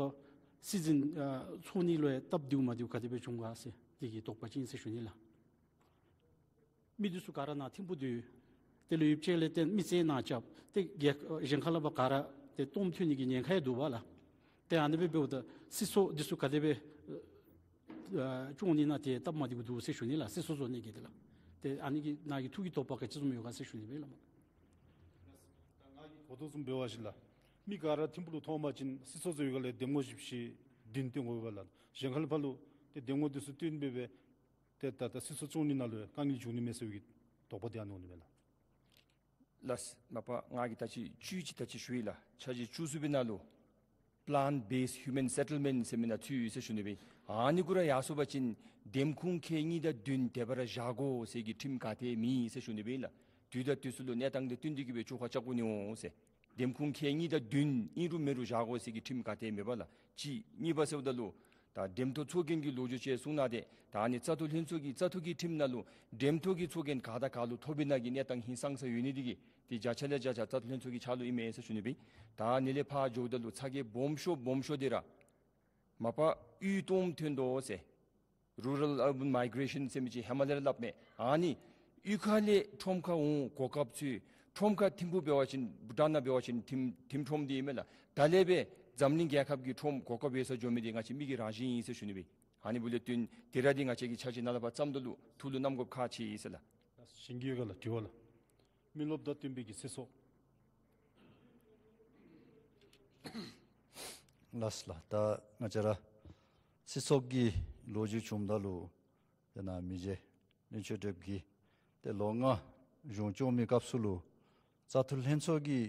སྲིད་འཛིན་ཨ་ཚོགས་ནི་ལུ་ཡང་སྟབས་བདེཝ་མ་བདེཝ་ག་དེ་སྦེ་འབྱུང་ག་ཟེར་དེ་གི་དོགས་པ་ཅིག་ཨིན་ཟེར་ཞུ་ནི་ལགས། མི་འདི་ཚུ་ག་ར་ནཱ་ཐིམ་ཕུག་སྡོད། དེ་ལུ་ཡུདཔ་ཅིག་ལས་ཏེ་མི་རྩིས་ནཱ་རྐྱབ། ཏེ་ག་གཞན་ཁ་ལས་ཕར་ག་ར་ཏེ་སྟོངམ་ཐོན་ནི་གི་ཉེན་ཁ་ཡང་འདུག་པ་ལགས། ཏེ་ཨ་ནི་སྦེ་འབདཝ་ད་སྲིད་ཚོགས་འདི་ཚུ་ག་དེ་སྦེ་ཨ་སྐྱོང་ནི་ནང་ཏེ་སྟབས་མ་བདེཝ་འདུག་ཟེར་ཞུ་ནི་ལགས། སྲིད་ཚོགས་བཟོ་ནི་གི་འདི་ལགས། ཏེ་ཨ་ནི་གི་ནཱ་གི་ཐུགས་ཀྱི་དོགས་པ་ག་ཅི་བཟུམ་ཡོད་ག་ཟེར་ཞུ་ནི་སྦེ་ལགས། ད་ང་གིས་གོ་དོ་བཟུམ་འབད་བ་ཅིན་ལགས། མི་ག་ར་ཐིམ་ཕུག་ལུ་ཐོན་པ་ཅིན་སྲིད་ཚོགས་བཟོ་བའི་སྒང་ལས་འདེམས་ངོ་བཞི་བཅུ་ཞེ་བདུན་བཏོན་དགོ་པས་ལགས། གཞན་ཁ་ལས་ཕར་ལུ་ཏེ་འདེམས་ངོ་འདི་ཚུ་བཏོན་སྦེ་སྦེ་ཏེ་ད་ད་སྲིད་ཚོགས་སྐྱོང་ནི་ནང་ལུ་ཡང་དཀའ་ངལ་འབྱུང་ནི་མས་ཟེར་བའི་གི་དོགས་པ་འདི་ཨ་ནི་འོང་ནི་མས་ལགས། ལགས། མ་པ་ང་གིས་ད་ཅི་བཅུད་ཅིག་ད་ཅི་ཞུ་ཡི་ལགས། ཆ་རྒྱུས་བཅུ་གསུམ་པའི་ནང་ལུ་Plan Based Human Settlement ཟེར་མི་ནང་ཚུད་ཡོད་ཟེར་ཞུ་ནི་སྦེ། ཨ་ནི་གུ་ར་ཡར་སོང་པ་ཅིན་འདེམས་ཁོངས་ཁལ་གཉིས་དང་བདུན་དེ་སྦེ་ར་བཞག་དགོ་ཟེར་གྱི་ཁྲིམས་ག་ཏེ་མེད་ཟེར་ཞུ་ནི་སྦེ་ལགས། དུས་དང་དུས་སུ་ལུ་གནས་སྟངས་འདི་བསྟུན་ཏེ་གི་སྦེ་བཅོ་ཁ་རྐྱབ་དགོ་ནི་འོང་ཟེར། འདེམས་ཁོངས་ཁལ་གཉིས་དང་བདུན་ཨིན་རུང་མེན་རུང་བཞག་དགོ་ཟེར་གྱི་ཁྲིམས་ག་ཏེ་མེད་པས་ལགས། གཅིག། གཉིས་པ་ཟེརཝ་ད་ལུ་ད་འདེམས་ཐོ་ཚོགས་རྒྱན་གྱི་ལོ་རྒྱུས་ཅིག་གསུང་གནང་སྟེ་ད་ཨ་ནི་བཙག་འཐུ་ལྷན་ཚོགས་ཀྱི་བཙག་འཐུ་གི་ཁྲིམས་ནང་ལུ་འདེམས་ཐོ་གི་ཚོགས་རྒྱན་ག་དང་ག་ལུ་ཐོབ་ཨིན་ན་གི་གནས་སྟངས་ཧིང་སངས་ས་ཡོད་ནི་འདི་གིས་ཏེ་བརྒྱ་ཆ་ལས་བརྒྱ་ཆ་བཙག་འཐུ་ལྷན་ཚོགས་ཀྱི་ཆ་ལུགས་ཨིན་མས་ཟེར་ཞུ་ནི་སྦེ། ད་ཨ་ནི་ལས་ཕར་འགྱོཝ་ད་ལུ་ཚ་གྱང་སྦོམ་ཤོས་སྦོམ་ཤོས་འདི་ར་མ་པ་གཡུས་སྟོངམ་ཐོན་དོ་ཟེར། Rural Urban Migration ཟེར་མི་ཅིག་ཧེ་མ་ལས་ར་སླབ་མས། ཨ་ནི་གཡུས་ཁ་ལས་ཁྲོམ་ཁར་འོང་གོ་སྐབས་ཚུ་ཁྲོམ་ཁར་ཐིམ་ཕུག་འབད་བ་ཅིན་བུ་ཊཱན་ནང་འབད་བ་ཅིན་ཐིམ་ཐིམ་ཁྲོམ་འདི་ཨིན་མས་ལགས། ད་ལས་སྦེ་འཛམ་གླིང་རྒྱལ་ཁབ་ཀྱི་ཁྲོམ་གོ་སྐབས་ཡོད་སར་འགྱོ་མི་འདི་ང་བཅས་མི་གི་རང་བཞིན་ཨིན་ཟེར་ཞུ་ནི་སྦེ། ཨ་ནི་འབདཝ་ལས་བརྟེན་དེ་ར་འདི་ང་བཅས་ཀྱིས་ཆ་རྒྱུས་ནཱ་ལས་ཕར་བརྩམ་ད་ལུ་ཐུགས་ལུ་བསྣམ་དགོཔ་ཁག་ཆེ་ཟེར་ལགས། གཞན་གྱི་ཡོད་ག་ལགས། དྲི་བ་ལགས། མི་རློབས་དང་བསྟུན་པའི་གི་སྲིད་ཚོགས། ལགས་ལགས། ད་ང་བཅས་ར་སྲིད་ཚོགས་ཀྱི་ལོ་རྒྱུས་བྱུངམ་ད་ལུ་ཏེ་ནཱ་མི་རྗེ་བློན་ཆེན་ཏེ་གིས་ཏེ་ལོ་ལྔ་གཞུང་སྐྱོང་མི་སྐབས་སུ་ལུ་བཙག་འཐུ་ལྷན་ཚོགས་ཀྱི་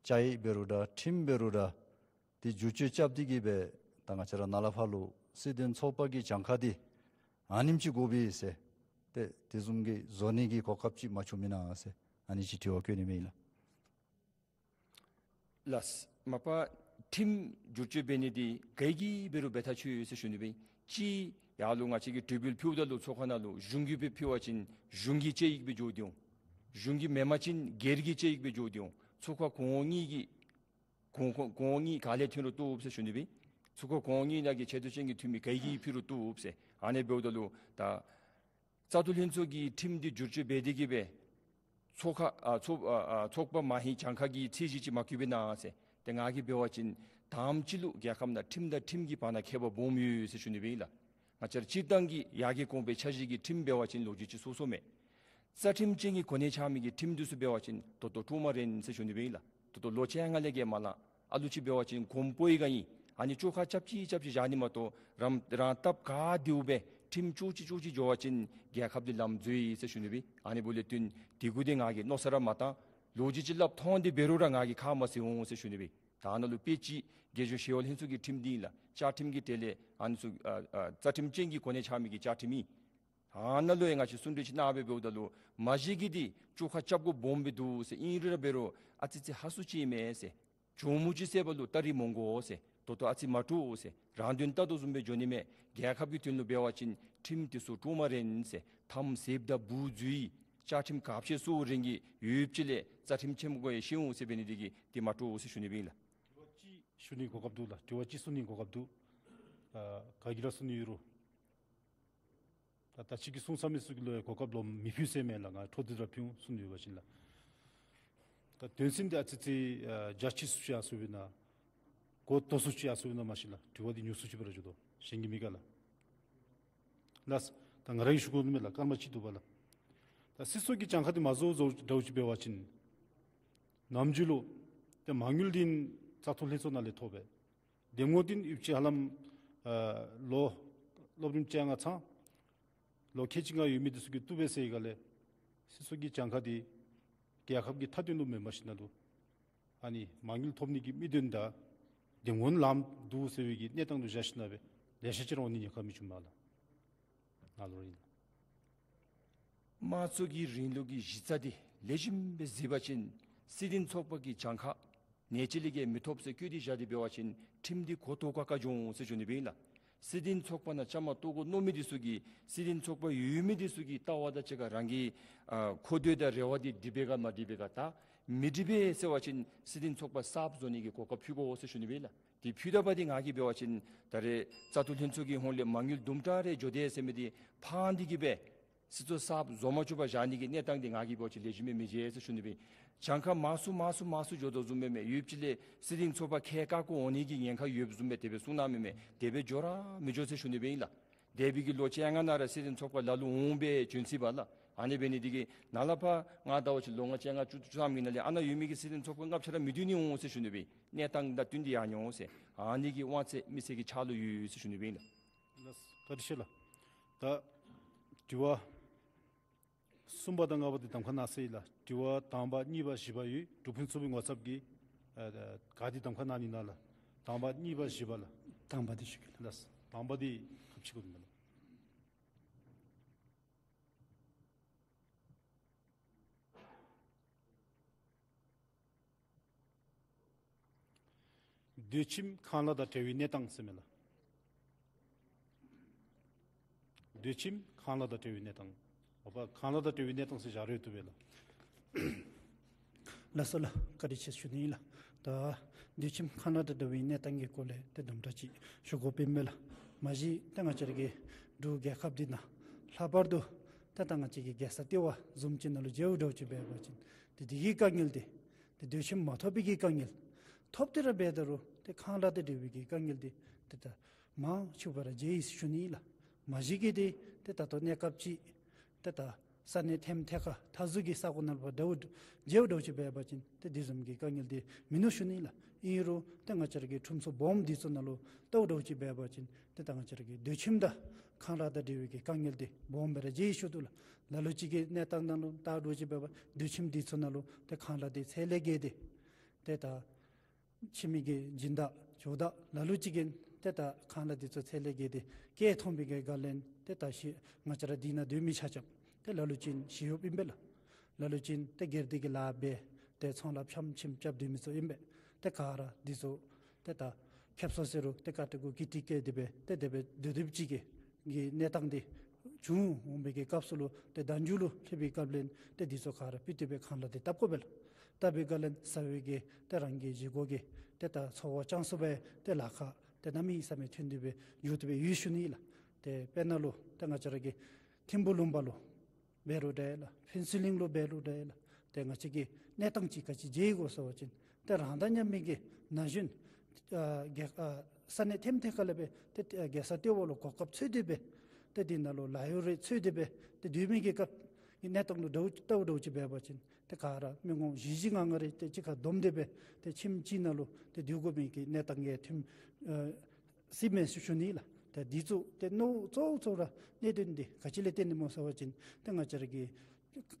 བཅའ་ཡིག་འབད་རུང་འདྲ་ཁྲིམས་འབད་རུང་འདྲ་ཏེ་བསྒྱུར་བཅོས་རྐྱབ་སྟེ་གི་སྦེ་ད་ང་བཅས་ར་ནཱ་ལས་ཕར་ལུ་སྲིད་དོན་ཚོགས་པ་གི་གྱངས་ཁ་འདི་ཨ་ནེམ་ཅིག་དགོ་པས་ཟེར་ཏེ་དེ་བཟུམ་གྱི་བཟོ་ནི་གི་གོ་སྐབས་ཅིག་མ་བྱུངམ་ཨིན་ན་ཟེར་ཨ་ནི་ཅིག་དྲི་བ་བཀོད་ནི་མས་ལགས། ལགས། མ་པ་ཁྲིམས་བསྒྱུར་བཅོས་འབད་ནི་འདི་ག་གིས་འབད་རུང་འབད་ཐག་ཆོད་ཡོད་ཟེར་ཞུ་ནི་སྦེ། གཅིག་ཡར་ལུ་ང་བཅས་ཀྱིས་གྲོས་འབུལ་ཕུལཝ་ད་ལུ་ཚོགས་ཁང་ནང་ལུ་གཞུང་གིས་སྦེ་ཕུལ་བ་ཅིན་གཞུང་གི་བཅའ་ཡིག་སྦེ་འགྱོ་སྟེ་འོང་། གཞུང་གིས་མེནམ་ཅིན་སྒེར་གྱི་བཅའ་ཡིག་སྦེ་འགྱོ་སྟེ་འོང་། ཚོགས་ཁང་གོང་འོག་གཉིས་ཀྱི་གོང་གོང་གོང་འོག་གཉིས་ག་ལས་ཐོན་རུང་བཏུབ་ཟེར་ཞུ་ནི་སྦེ། ཚོགས་ཁང་གོང་འོག་གཉིས་ནང་གི་ཆེ་བསྟོད་ཅན་གྱི་འཐུས་མི་ག་གིས་ཕུལ་རུང་བཏུབ་ཟེར། ཨ་ནི་འབདཝ་ད་ལུ་ད་ བཙག་འཐུ་ལྷན་ཚོགས་ཀྱི་ཁྲིམས་འདི་བསྒྱུར་བཅོས་འབད་དེ་གིས་སྦེ་ཚོགས་ཁག་ཨ་ཚོགས་ཨ་ཨ་ཚོགས་པ་མ་ཧིང་གྱངས་ཁ་གི་ཚད་གཞི་ཅིག་མ་བཀོད་པས་ན་ཟེར། ཏེ་ང་གིས་འབད་བ་ཅིན་དང་པ་ཅིག་ལུ་རྒྱལ་ཁབ་ནང་ཁྲིམས་དང་ཁྲིམས་ཀྱི་བར་ན་ཁྱད་པར་སྦོམ་ཡོད་ཟེར་ཞུ་ནི་སྦེ་ཨིན་ལགས། ང་བཅས་ར་སྤྱིར་བཏང་གི་ཡར་རྒྱས་གོང་འཕེལ་འཆར་གཞི་གི་ཁྲིམས་འབད་བ་ཅིན་ལོ་རྒྱུས་ཅིག་སོ་སོ་མས། རྩ་ཁྲིམས་ཅན་གྱི་གོ་གནས་འཆང་མི་གི་ཁྲིམས་འདི་ཚུ་འབད་བ་ཅིན་ད་ལྟོ་སྤྲོ་མ་རན་ཟེར་ཞུ་ནི་སྦེ་ཨིན་ལགས། ད་ལྟོ་ལོ་བཅོ་ལྔ་ལས་བརྒལ་མ་ལང་། ཨ་ལུ་ཅིག་འབད་བ་ཅིན་གོམ་པ་ཡི་ག་ཨིན། ཨ་ནི་བཅོ་ཁ་རྐྱབ་ཅི་རྐྱབ་ཅི་བཞག་ནི་མ་གཏོགས་རང་རང་སྟབས་ག་བདེཝ་སྦེ་ཁྲིམས་བཅོ་ཅི་བཅོ་ཅི་འགྱོ་བ་ཅིན་རྒྱལ་ཁབ་འདི་ལམ་འཛོལ་ཡི་ཟེར་ཞུ་ནི་སྦེ། ཨ་ནི་འབདཝ་ལས་བརྟེན་དེ་གུ་འདི་ང་གིས་མནོ་བསམ་ར་མ་བཏང་། ལོ་རྒྱུས་ཅིག་སླབ་ཐོན་ཏེ་འབད་རུང་ར་ང་གིས་ཁ་མ་བཟེད་འོང་ཟེར་ཞུ་ནི་སྦེ། ད་ནཱ་ལུ་དཔེ་ཅིག་རྒྱལ་གཞུང་ཞི་གཡོག་ལྷན་ཚོགས་ཀྱི་ཁྲིམས་འདི་ཨིན་ལགས། བཅའ་ཁྲིམས་ཀྱི་གྲས་ལས་ཨ་ནི་ཚུ་ཨ་ཨ་རྩ་ཁྲིམས་ཅན་གྱི་གོ་གནས་འཆང་མི་གི་བཅའ་ཁྲིམས་ཨིན། ཨ་ནཱ་ལུ་ཡང་ང་བཅས་གསུང་གྲོས་ཅིག་གནང་སྦེ་འབདཝ་ད་ལུ་མ་གཞི་གིས་འདི་བཅོ་ཁ་རྐྱབ་དགོཔ་སྦོམ་སྦེ་འདུག་ཟེར། ཨིན་རུང་ར་འབད་རུང་ཨ་ཙི་ཙི་ཧ་སུ་ཅིག་མས་ཟེར། གྱོང་མུ་ཅིག་བསལ་བ་ལུ་སྟ་རི་མོང་གོ་ཟེར། ད་ལྟོ་ཨ་ཙི་མ་འདྲོག་ཟེར། རང་དོན་ལྟ་དོ་བཟུམ་སྦེ་འགྱོ་ནི་མས། རྒྱལ་ཁབ་ཀྱི་དོན་ལུ་འབད་བ་ཅིན་ཁྲིམས་འདི་ཚུ་སྤྲོ་མ་རན་ཟེར། དམ་ཟེརཝ་ད་བུ་འཛུལ་ཡི། བཅའ་ཁྲིམས་ག་ཅི་བཟོ་རན་གྱི་ཡོདཔ་ཅིག་ལས་རྩ་ཁྲིམས་ཆེན་མོ་གོ་ཡང་ཤེས་འོང་ཟེར་འབད་ནི་འདི་གིས་འདི་མ་འདྲོག་ཟེར་ཞུ་ནི་སྦེ་ཨིན་ལགས། དྲི་བ་ཅིག་ཞུ་ནི་གོ་སྐབས་འདུག་ལགས། དྲི་བ་ཅིག་གསུང་ནི་གོ་སྐབས་འདུག། ཨ་ག་གིས་ར་གསུང་ནི་ཡོད་རུང་། ད་ད་ཅི་གི་གསུང་ས་མི་ཚུ་གི་ལུ་ཡང་གོ་སྐབས་ལོག་མི་ཕུལ་ཟེར་མེན་ལགས། ང་འཕྲོ་འདི་ར་ཕུལ་འོང་གསུང་ནི་ཡོད་པ་ཅིན་ལགས། ད་དོན་ཚན་འདི་ཨ་ཙི་ཙི་ཨ་རྒྱ་ཆེ་སུ་ཅིག་ཨ་སུ་སྦེ་ཨིན་ན། གོ་དོ་སུ་ཅིག་ཨ་སུ་སྦེ་ཨིན་ན་མ་ཤེས་ལགས། དྲི་བ་འདི་ཉུང་སུ་ཅིག་སྦེ་ར་འགྱོ་དོ། གཞན་གྱིས་མི་དགའ་ལགས། ལགས། ད་ང་ར་གིས་ཞུ་དགོ་ནི་མེད་ལགས། སྐར་མ་གཅིག་འདུག་པ་ལགས། ད་སྲིད་ཚོགས་ཀྱི་གྱངས་ཁ་འདི་མ་བཟོ་བཟོཝ་འདྲཝ་ཅིག་འབད་བ་ཅིན་ནམ་རྒྱུན་ལུ་ཏེ་མ་དངུལ་འདི་བཙག་འཐུ་ལྷན་ཚོགས་ནང་ལས་ཐོབ་པས། འདེམས་ངོ་འདི་ཡུདཔ་ཅིག་ཧ་ལམ་ཨ་ལོ་སློབ་རིམ་བཅོ་ལྔ་ཚང་ལོ་ཁལ་གཅིག་ལྔ་ཡོད་མི་འདི་ཚུ་གིས་བཏུབ་པས་ཟེར་བའི་སྒང་ལས་སྲིད་ཚོགས་ཀྱི་གྱངས་ཁ་འདི་རྒྱལ་ཁབ་ཀྱི་མཐའ་དོན་ལུ་མེན་པར་ཞིནམ་ལས་ཨ་ནི་མ་དངུལ་ཐོབ་ནི་གི་དམིགས་དོན་དང་འདེམས་ངོ་ལངམ་འདུག་ཟེར་བའི་གི་གནས་སྟངས་ལུ་བཞག་ཞིནམ་ལས་ལེ་ཤ་ཅིག་ར་འོང་ནི་ཉེན་ཁ་མི་བྱུང་མས་ལགས། ནཱ་ལུ་ར་ཨིན། དམངས་གཙོ་གི་རིང་ལུགས་ཀྱི་གཞི་རྩ་འདི་ལེགས་ཤོམ་སྦེ་གཟིགས་པ་ཅིན་སྲིད་དོན་ཚོགས་པ་གི་གྱངས་ཁ་ནེ་ཅིག་ལས་བརྒལ་མི་ཐོབ་ཟེར་བཀོད་དེ་བཞག་སྟེ་འབད་བ་ཅིན་ཁྲིམས་འདི་གོ་ཐོག་ཁ་ཁ་འགྱོ་འོང་ཟེར་ཞུ་ནི་སྦེ་ཨིན་ལགས། སྲིད་དོན་ཚོགས་པ་ནང་བཅའ་མར་གཏོགས་དགོ་མནོ་མི་འདི་ཚུ་གིས་སྲིད་དོན་ཚོགས་པ་ཡོད་མི་འདི་ཚུ་གི་ལྟ་བ་དང་གཅིག་ཁར་རང་གི་ཨ་མཁོ་འདོད་དང་རེ་བ་འདི་འགྲིག་པས་ག་མ་འགྲིག་པས་ག། ད་མི་འགྲིག་པས་ཟེར་བ་ཅིན་སྲིད་དོན་ཚོགས་པ་གསརཔ་བཟོ་ནི་གི་གོ་སྐབས་ཕུལ་དགོ་ཟེར་ཞུ་ནི་སྦེ་ཨིན་ལགས། དེ་ཕུལ་ད་པ་འདི་ང་གིས་འབད་བ་ཅིན་ད་རེས་བཙག་འཐུ་ལྷན་ཚོགས་ཀྱི་ཧོངས་ལས་མ་དངུལ་དུམ་གྲ་རེ་འགྱོ་དེས་ཟེར་མི་འདི་ཕངས་ཏེ་གིས་སྦེ་སྲིད་ཚོགས་གསརཔ་བཟོ་མ་བཅུག་པར་བཞག་ནི་གི་གནས་སྟངས་འདི་ང་གིས་འབད་བ་ཅིན་ལེགས་ཤོམ་སྦེ་མི་མཇལ་ཟེར་ཞུ་ནི་སྦེ། གྱངས་ཁ་མང་སུ་མང་སུ་མང་སུ་འགྱོ་དོ་བཟུམ་སྦེ་མས། ཡུདཔ་ཅིག་ལས་སྲིད་དོན་ཚོགས་པ་ཁལ་བཀག་དགོ་འོང་ནི་གི་ཉེན་ཁ་ཡོདཔ་བཟུམ་སྦེ་དེ་སྦེ་གསུང་གནང་མི་མས། དེ་སྦེ་འགྱོ་ར་མི་འགྱོ་ཟེར་ཞུ་ནི་སྦེ་ཨིན་ལགས། འདས་པའི་གི་ལོ་བཅོ་ལྔ་ནང་ར་སྲིད་དོན་ཚོགས་པ་ལ་ལུ་འོང་སྦེ་བྱོན་ཅི་པ་ལགས། ཨ་ནི་འབད་ནི་འདི་གིས་ནཱ་ལས་ཕར་ང་ཟླཝ་གཅིག་ལོ་ལྔ་བཅོ་ལྔ་བཅུ་བཅུ་ཐམ་གྱི་ནང་ལས་ཨ་ནཱ་ཡོད་མི་གི་སྲིད་དོན་ཚོགས་པ་ལྔ་བཅུ་ར་མི་སྡོད་ནི་འོང་ཟེར་ཞུ་ནི་སྦེ། གནས་སྟངས་དང་བསྟུན་ཏེ་ཡར་འགྱོ་འོང་ཟེར། ཨ་ནི་གི་དབང་ཚད་མི་སེར་གྱི་ཕྱག་ལུ་ཡོད་ཟེར་ཞུ་ནི་སྦེ་ཨིན་ལགས། ལགས། བཀའ་དྲིན་ཆེ་ལགས། ད་དྲི་བ་གསུམ་པ་དང་ལྔ་པ་འདི་གདམ་ཁ་གནང་ཟེར་ཨིན་ལགས། དྲི་བ་དང་པ་གཉིས་པ་བཞི་པ་ཡོད། འབྲུག་ཕུན་ཚོགས་པའི་ངོ་ཚབ་ཀྱིས་ཨ་ག་འདི་གདམ་ཁ་གནང་ནི་ཨིན་ན་ལགས། དང་པ་གཉིས་པ་བཞི་པ་ལགས། དང་པ་འདི་ཞུ་གེ་ལགས། ལགས། དང་པ་འདི་ཁ་ཕྱེ་དགོ་ནི་ཨིན་ན་ལགས། སྡོད་ཁྱིམ་ཁང་གླ་དང་འབྲེལ་བའི་གནས་སྟངས་ཟེར་མས་ལགས། སྡོད་ཁྱིམ་ཁང་གླ་དང་འབྲེལ་བའི་གནས་སྟངས། འོ་པ་ཁང་གླ་དང་འབྲེལ་བའི་གནས་སྟངས་ཟེར་བཞག་རུང་བཏུབ་པས་ལགས། ལགས་སོ་ལགས། བཀའ་དྲིན་ཆེ་ཞུ་ནི་ཨིན་ལགས། ད་སྡོད་ཁྱིམ་ཁང་གླ་དང་འབྲེལ་བའི་གནས་སྟངས་ཀྱི་སྐོར་ལས་ཏེ་དུམ་གྲ་ཅིག་ཞུ་དགོཔ་ཨིན་མས་ལགས། མ་གཞི་ཏེ་ང་བཅས་ར་གི་འབྲུག་རྒྱལ་ཁབ་འདི་ནང་ལྷག་པར་དུ་ཏེ་ད་ང་བཅས་ཀྱི་རྒྱལ་ས་ལྟེ་བ་བཟུམ་ཅིག་ནང་ལུ་མཇལཝ་འདྲཝ་ཅིག་འབད་བ་ཅིན་ཏེ་འདི་གི་དཀའ་ངལ་འདི་ཏེ་སྡོད་ཁྱིམ་མ་ཐོབ་པའི་གི་དཀའ་ངལ། ཐོབ་སྟེ་ར་འབད་ད་རུང་ཏེ་ཁང་གླ་དང་འབྲེལ་བའི་གི་དཀའ་ངལ་འདི་ཏེ་ད་མང་ཆེ་བ་ར་མཇལ་ཡི་ཟེར་ཞུ་ནི་ཨིན་ལགས། མ་གཞི་གིས་འདི་ཏེ་ད་ལྟོ་གནས་སྐབས་ཅིག་ཏེ་ད་ས་གནས་ཐེམ་ཐེ་ཁ་མཐའ་ཟུར་གྱི་ས་གོ་ནང་ལུ་འབདཝ་མཇལཝ་འདྲཝ་ཅིག་འབད་བ་ཅིན་ཏེ་འདི་བཟུམ་གྱི་དཀའ་ངལ་འདི་མིན་ནུག་ཞུ་ནི་ཨིན་ལགས། ཨིན་རུང་ཏེ་ང་བཅས་ར་གི་ཁྲོམ་ཚོགས་སྦོམ་འདི་ཚུ་ནང་ལུ་བལྟཝ་འདྲཝ་ཅིག་འབད་བ་ཅིན་ཏེ་ད་ང་བཅས་ར་གི་སྡོད་ཁྱིམ་དང་ཁང་གླ་དང་འབྲེལ་བའི་གི་དཀའ་ངལ་འདི་སྦོམ་སྦེ་ར་མཇལ་ཡི་ཟེར་ཞུ་དོ་ལགས། ལ་ལུ་ཅིག་གི་གནས་སྟངས་ནང་ལུ་བལྟཝ་འདྲཝ་ཅིག་འབད་བ་སྡོད་ཁྱིམ་འདི་ཚུ་ནང་ལུ་ཏེ་ཁང་གླ་འདི་ཚད་ལས་བརྒལ་ཏེ་ཏེ་ད་ཕྱི་མི་གི་སྦྱིན་བདག་ཇོ་བདག་ལ་ལུ་ཅིག་གིས་ཏེ་ད་ཁང་གླ་འདི་ཚུ་ཚད་ལས་བརྒལ་ཏེ་བཀལ་འཐོན་པའི་གི་སྒང་ལས་ཏེ་ད་ཤི་ང་བཅས་ར་འདི་ནང་སྡོད་མི་ཆ་ཁྱབ་ཏེ་ལ་ལུ་ཅིག་ཞི་གཡོགཔ་ཨིན་པས་ལགས། ལ་ལུ་ཅིག་ཏེ་སྒེར་སྡེ་གི་ལཱ་འབད་དེ་ཚོང་ལཱ་ཕྱམ་ཁྱིམ་རྐྱབ་སྡོད་མི་ཚུ་ཨིན་པས། ཏེ་ག་ར་འདི་ཚུ་ཏེ་ད་ཁེབ་སང་ཟེར་རུང་ཏེ་ཀ་ཏེ་གུ་ཀི་ཊི་བཀལ་ཏེ་སྦེ་ཏེ་དེ་སྦེ་སྡོད་སྡོདཔ་ཅིག་གི་གི་གནས་སྟངས་འདི་བྱུང་འོང་པའི་གི་སྐབས་སུ་ལུ་ཏེ་ཟླ་མཇུག་ལུ་སླེབས་པའི་སྐབས་ལས་ཏེ་འདི་ཚུ་ག་ར་ཕུད་དེ་སྦེ་ཁང་གླ་འདི་བཏབ་དགོ་པས་ལགས། བཏབ་པའི་སྒང་ལས་ཟ་བའི་གི་ཏེ་རང་གི་བཞེས་སྒོ་གི་ཏེ་ད་འཚོ་བ་ཅང་སུ་སྦེ་ཏེ་ལཱ་ཁག་ཏེ་གནམ་མེད་ས་མེད་ཐོན་ཏེ་སྦེ་འགྱོ་སྟེ་སྦེ་ཡོད་ཞུ་ནི་ཨིན་ལགས། ཏེ་དཔེར་ན་ལུ་ཏེ་ང་བཅས་ར་གི་ ཐིམ་ཕུ་ལུང་པ་ལུ་འབད་རུང་འདྲ་ལགས། ཕུན་ཚོགས་གླིང་ལུ་འབད་རུང་འདྲ་ལགས། ཏེ་ང་བཅས་ཀྱིས་གནས་སྟངས་ཅིག་ག་ཅི་མཇལ་དགོ་ཟེར་བ་ཅིན་ཏེ་རང་དང་མཉམ་མེད་ཀྱི་ན་གཞོན་ཨ་རྒྱལ་ཨ་ས་གནས་ཐེམ་ཐེ་ཁ་ལས་སྦེ་ཏེ་ཨ་རྒྱལ་ས་ལྟེ་བ་ལུ་གོ་སྐབས་འཚོལ་ཏེ་སྦེ་ཏེ་འདི་ནང་ལུ་ལཱ་གཡོག་རེ་འཚོལ་ཏེ་སྦེ་ཏེ་སྡོད་མི་གི་སྐབས་ཀྱི་གནས་སྟངས་ལུ་འདྲཝ་ལྟཝ་འདྲཝ་ཅིག་འབད་བ་ཅིན་ཏེ་ག་ར་མི་ངོམ་བཞི་བཞི་ལྔ་ལྔ་རེ་ཏེ་གཅིག་ཁར་བསྡོམས་ཏེ་སྦེ་ཏེ་ཁྱིམ་གཅིག་ནང་ལུ་ཏེ་སྡོད་དགོ་མི་གི་གནས་སྟངས་ཡང་ཐོན་ཨ་སྲིདཔ་མས་ཟེར་ཞུ་ནི་ལགས། ཏེ་འདི་ཚུ་ཏེ་མནོ་གཙོ་བོ་གཙོ་བོ་ར་གནད་དོན་འདི་ག་ཅི་ལས་བརྟེན་ཏེ་སྨོ་ཟེར་བ་ཅིན་ཏེ་ང་བཅས་ར་གི་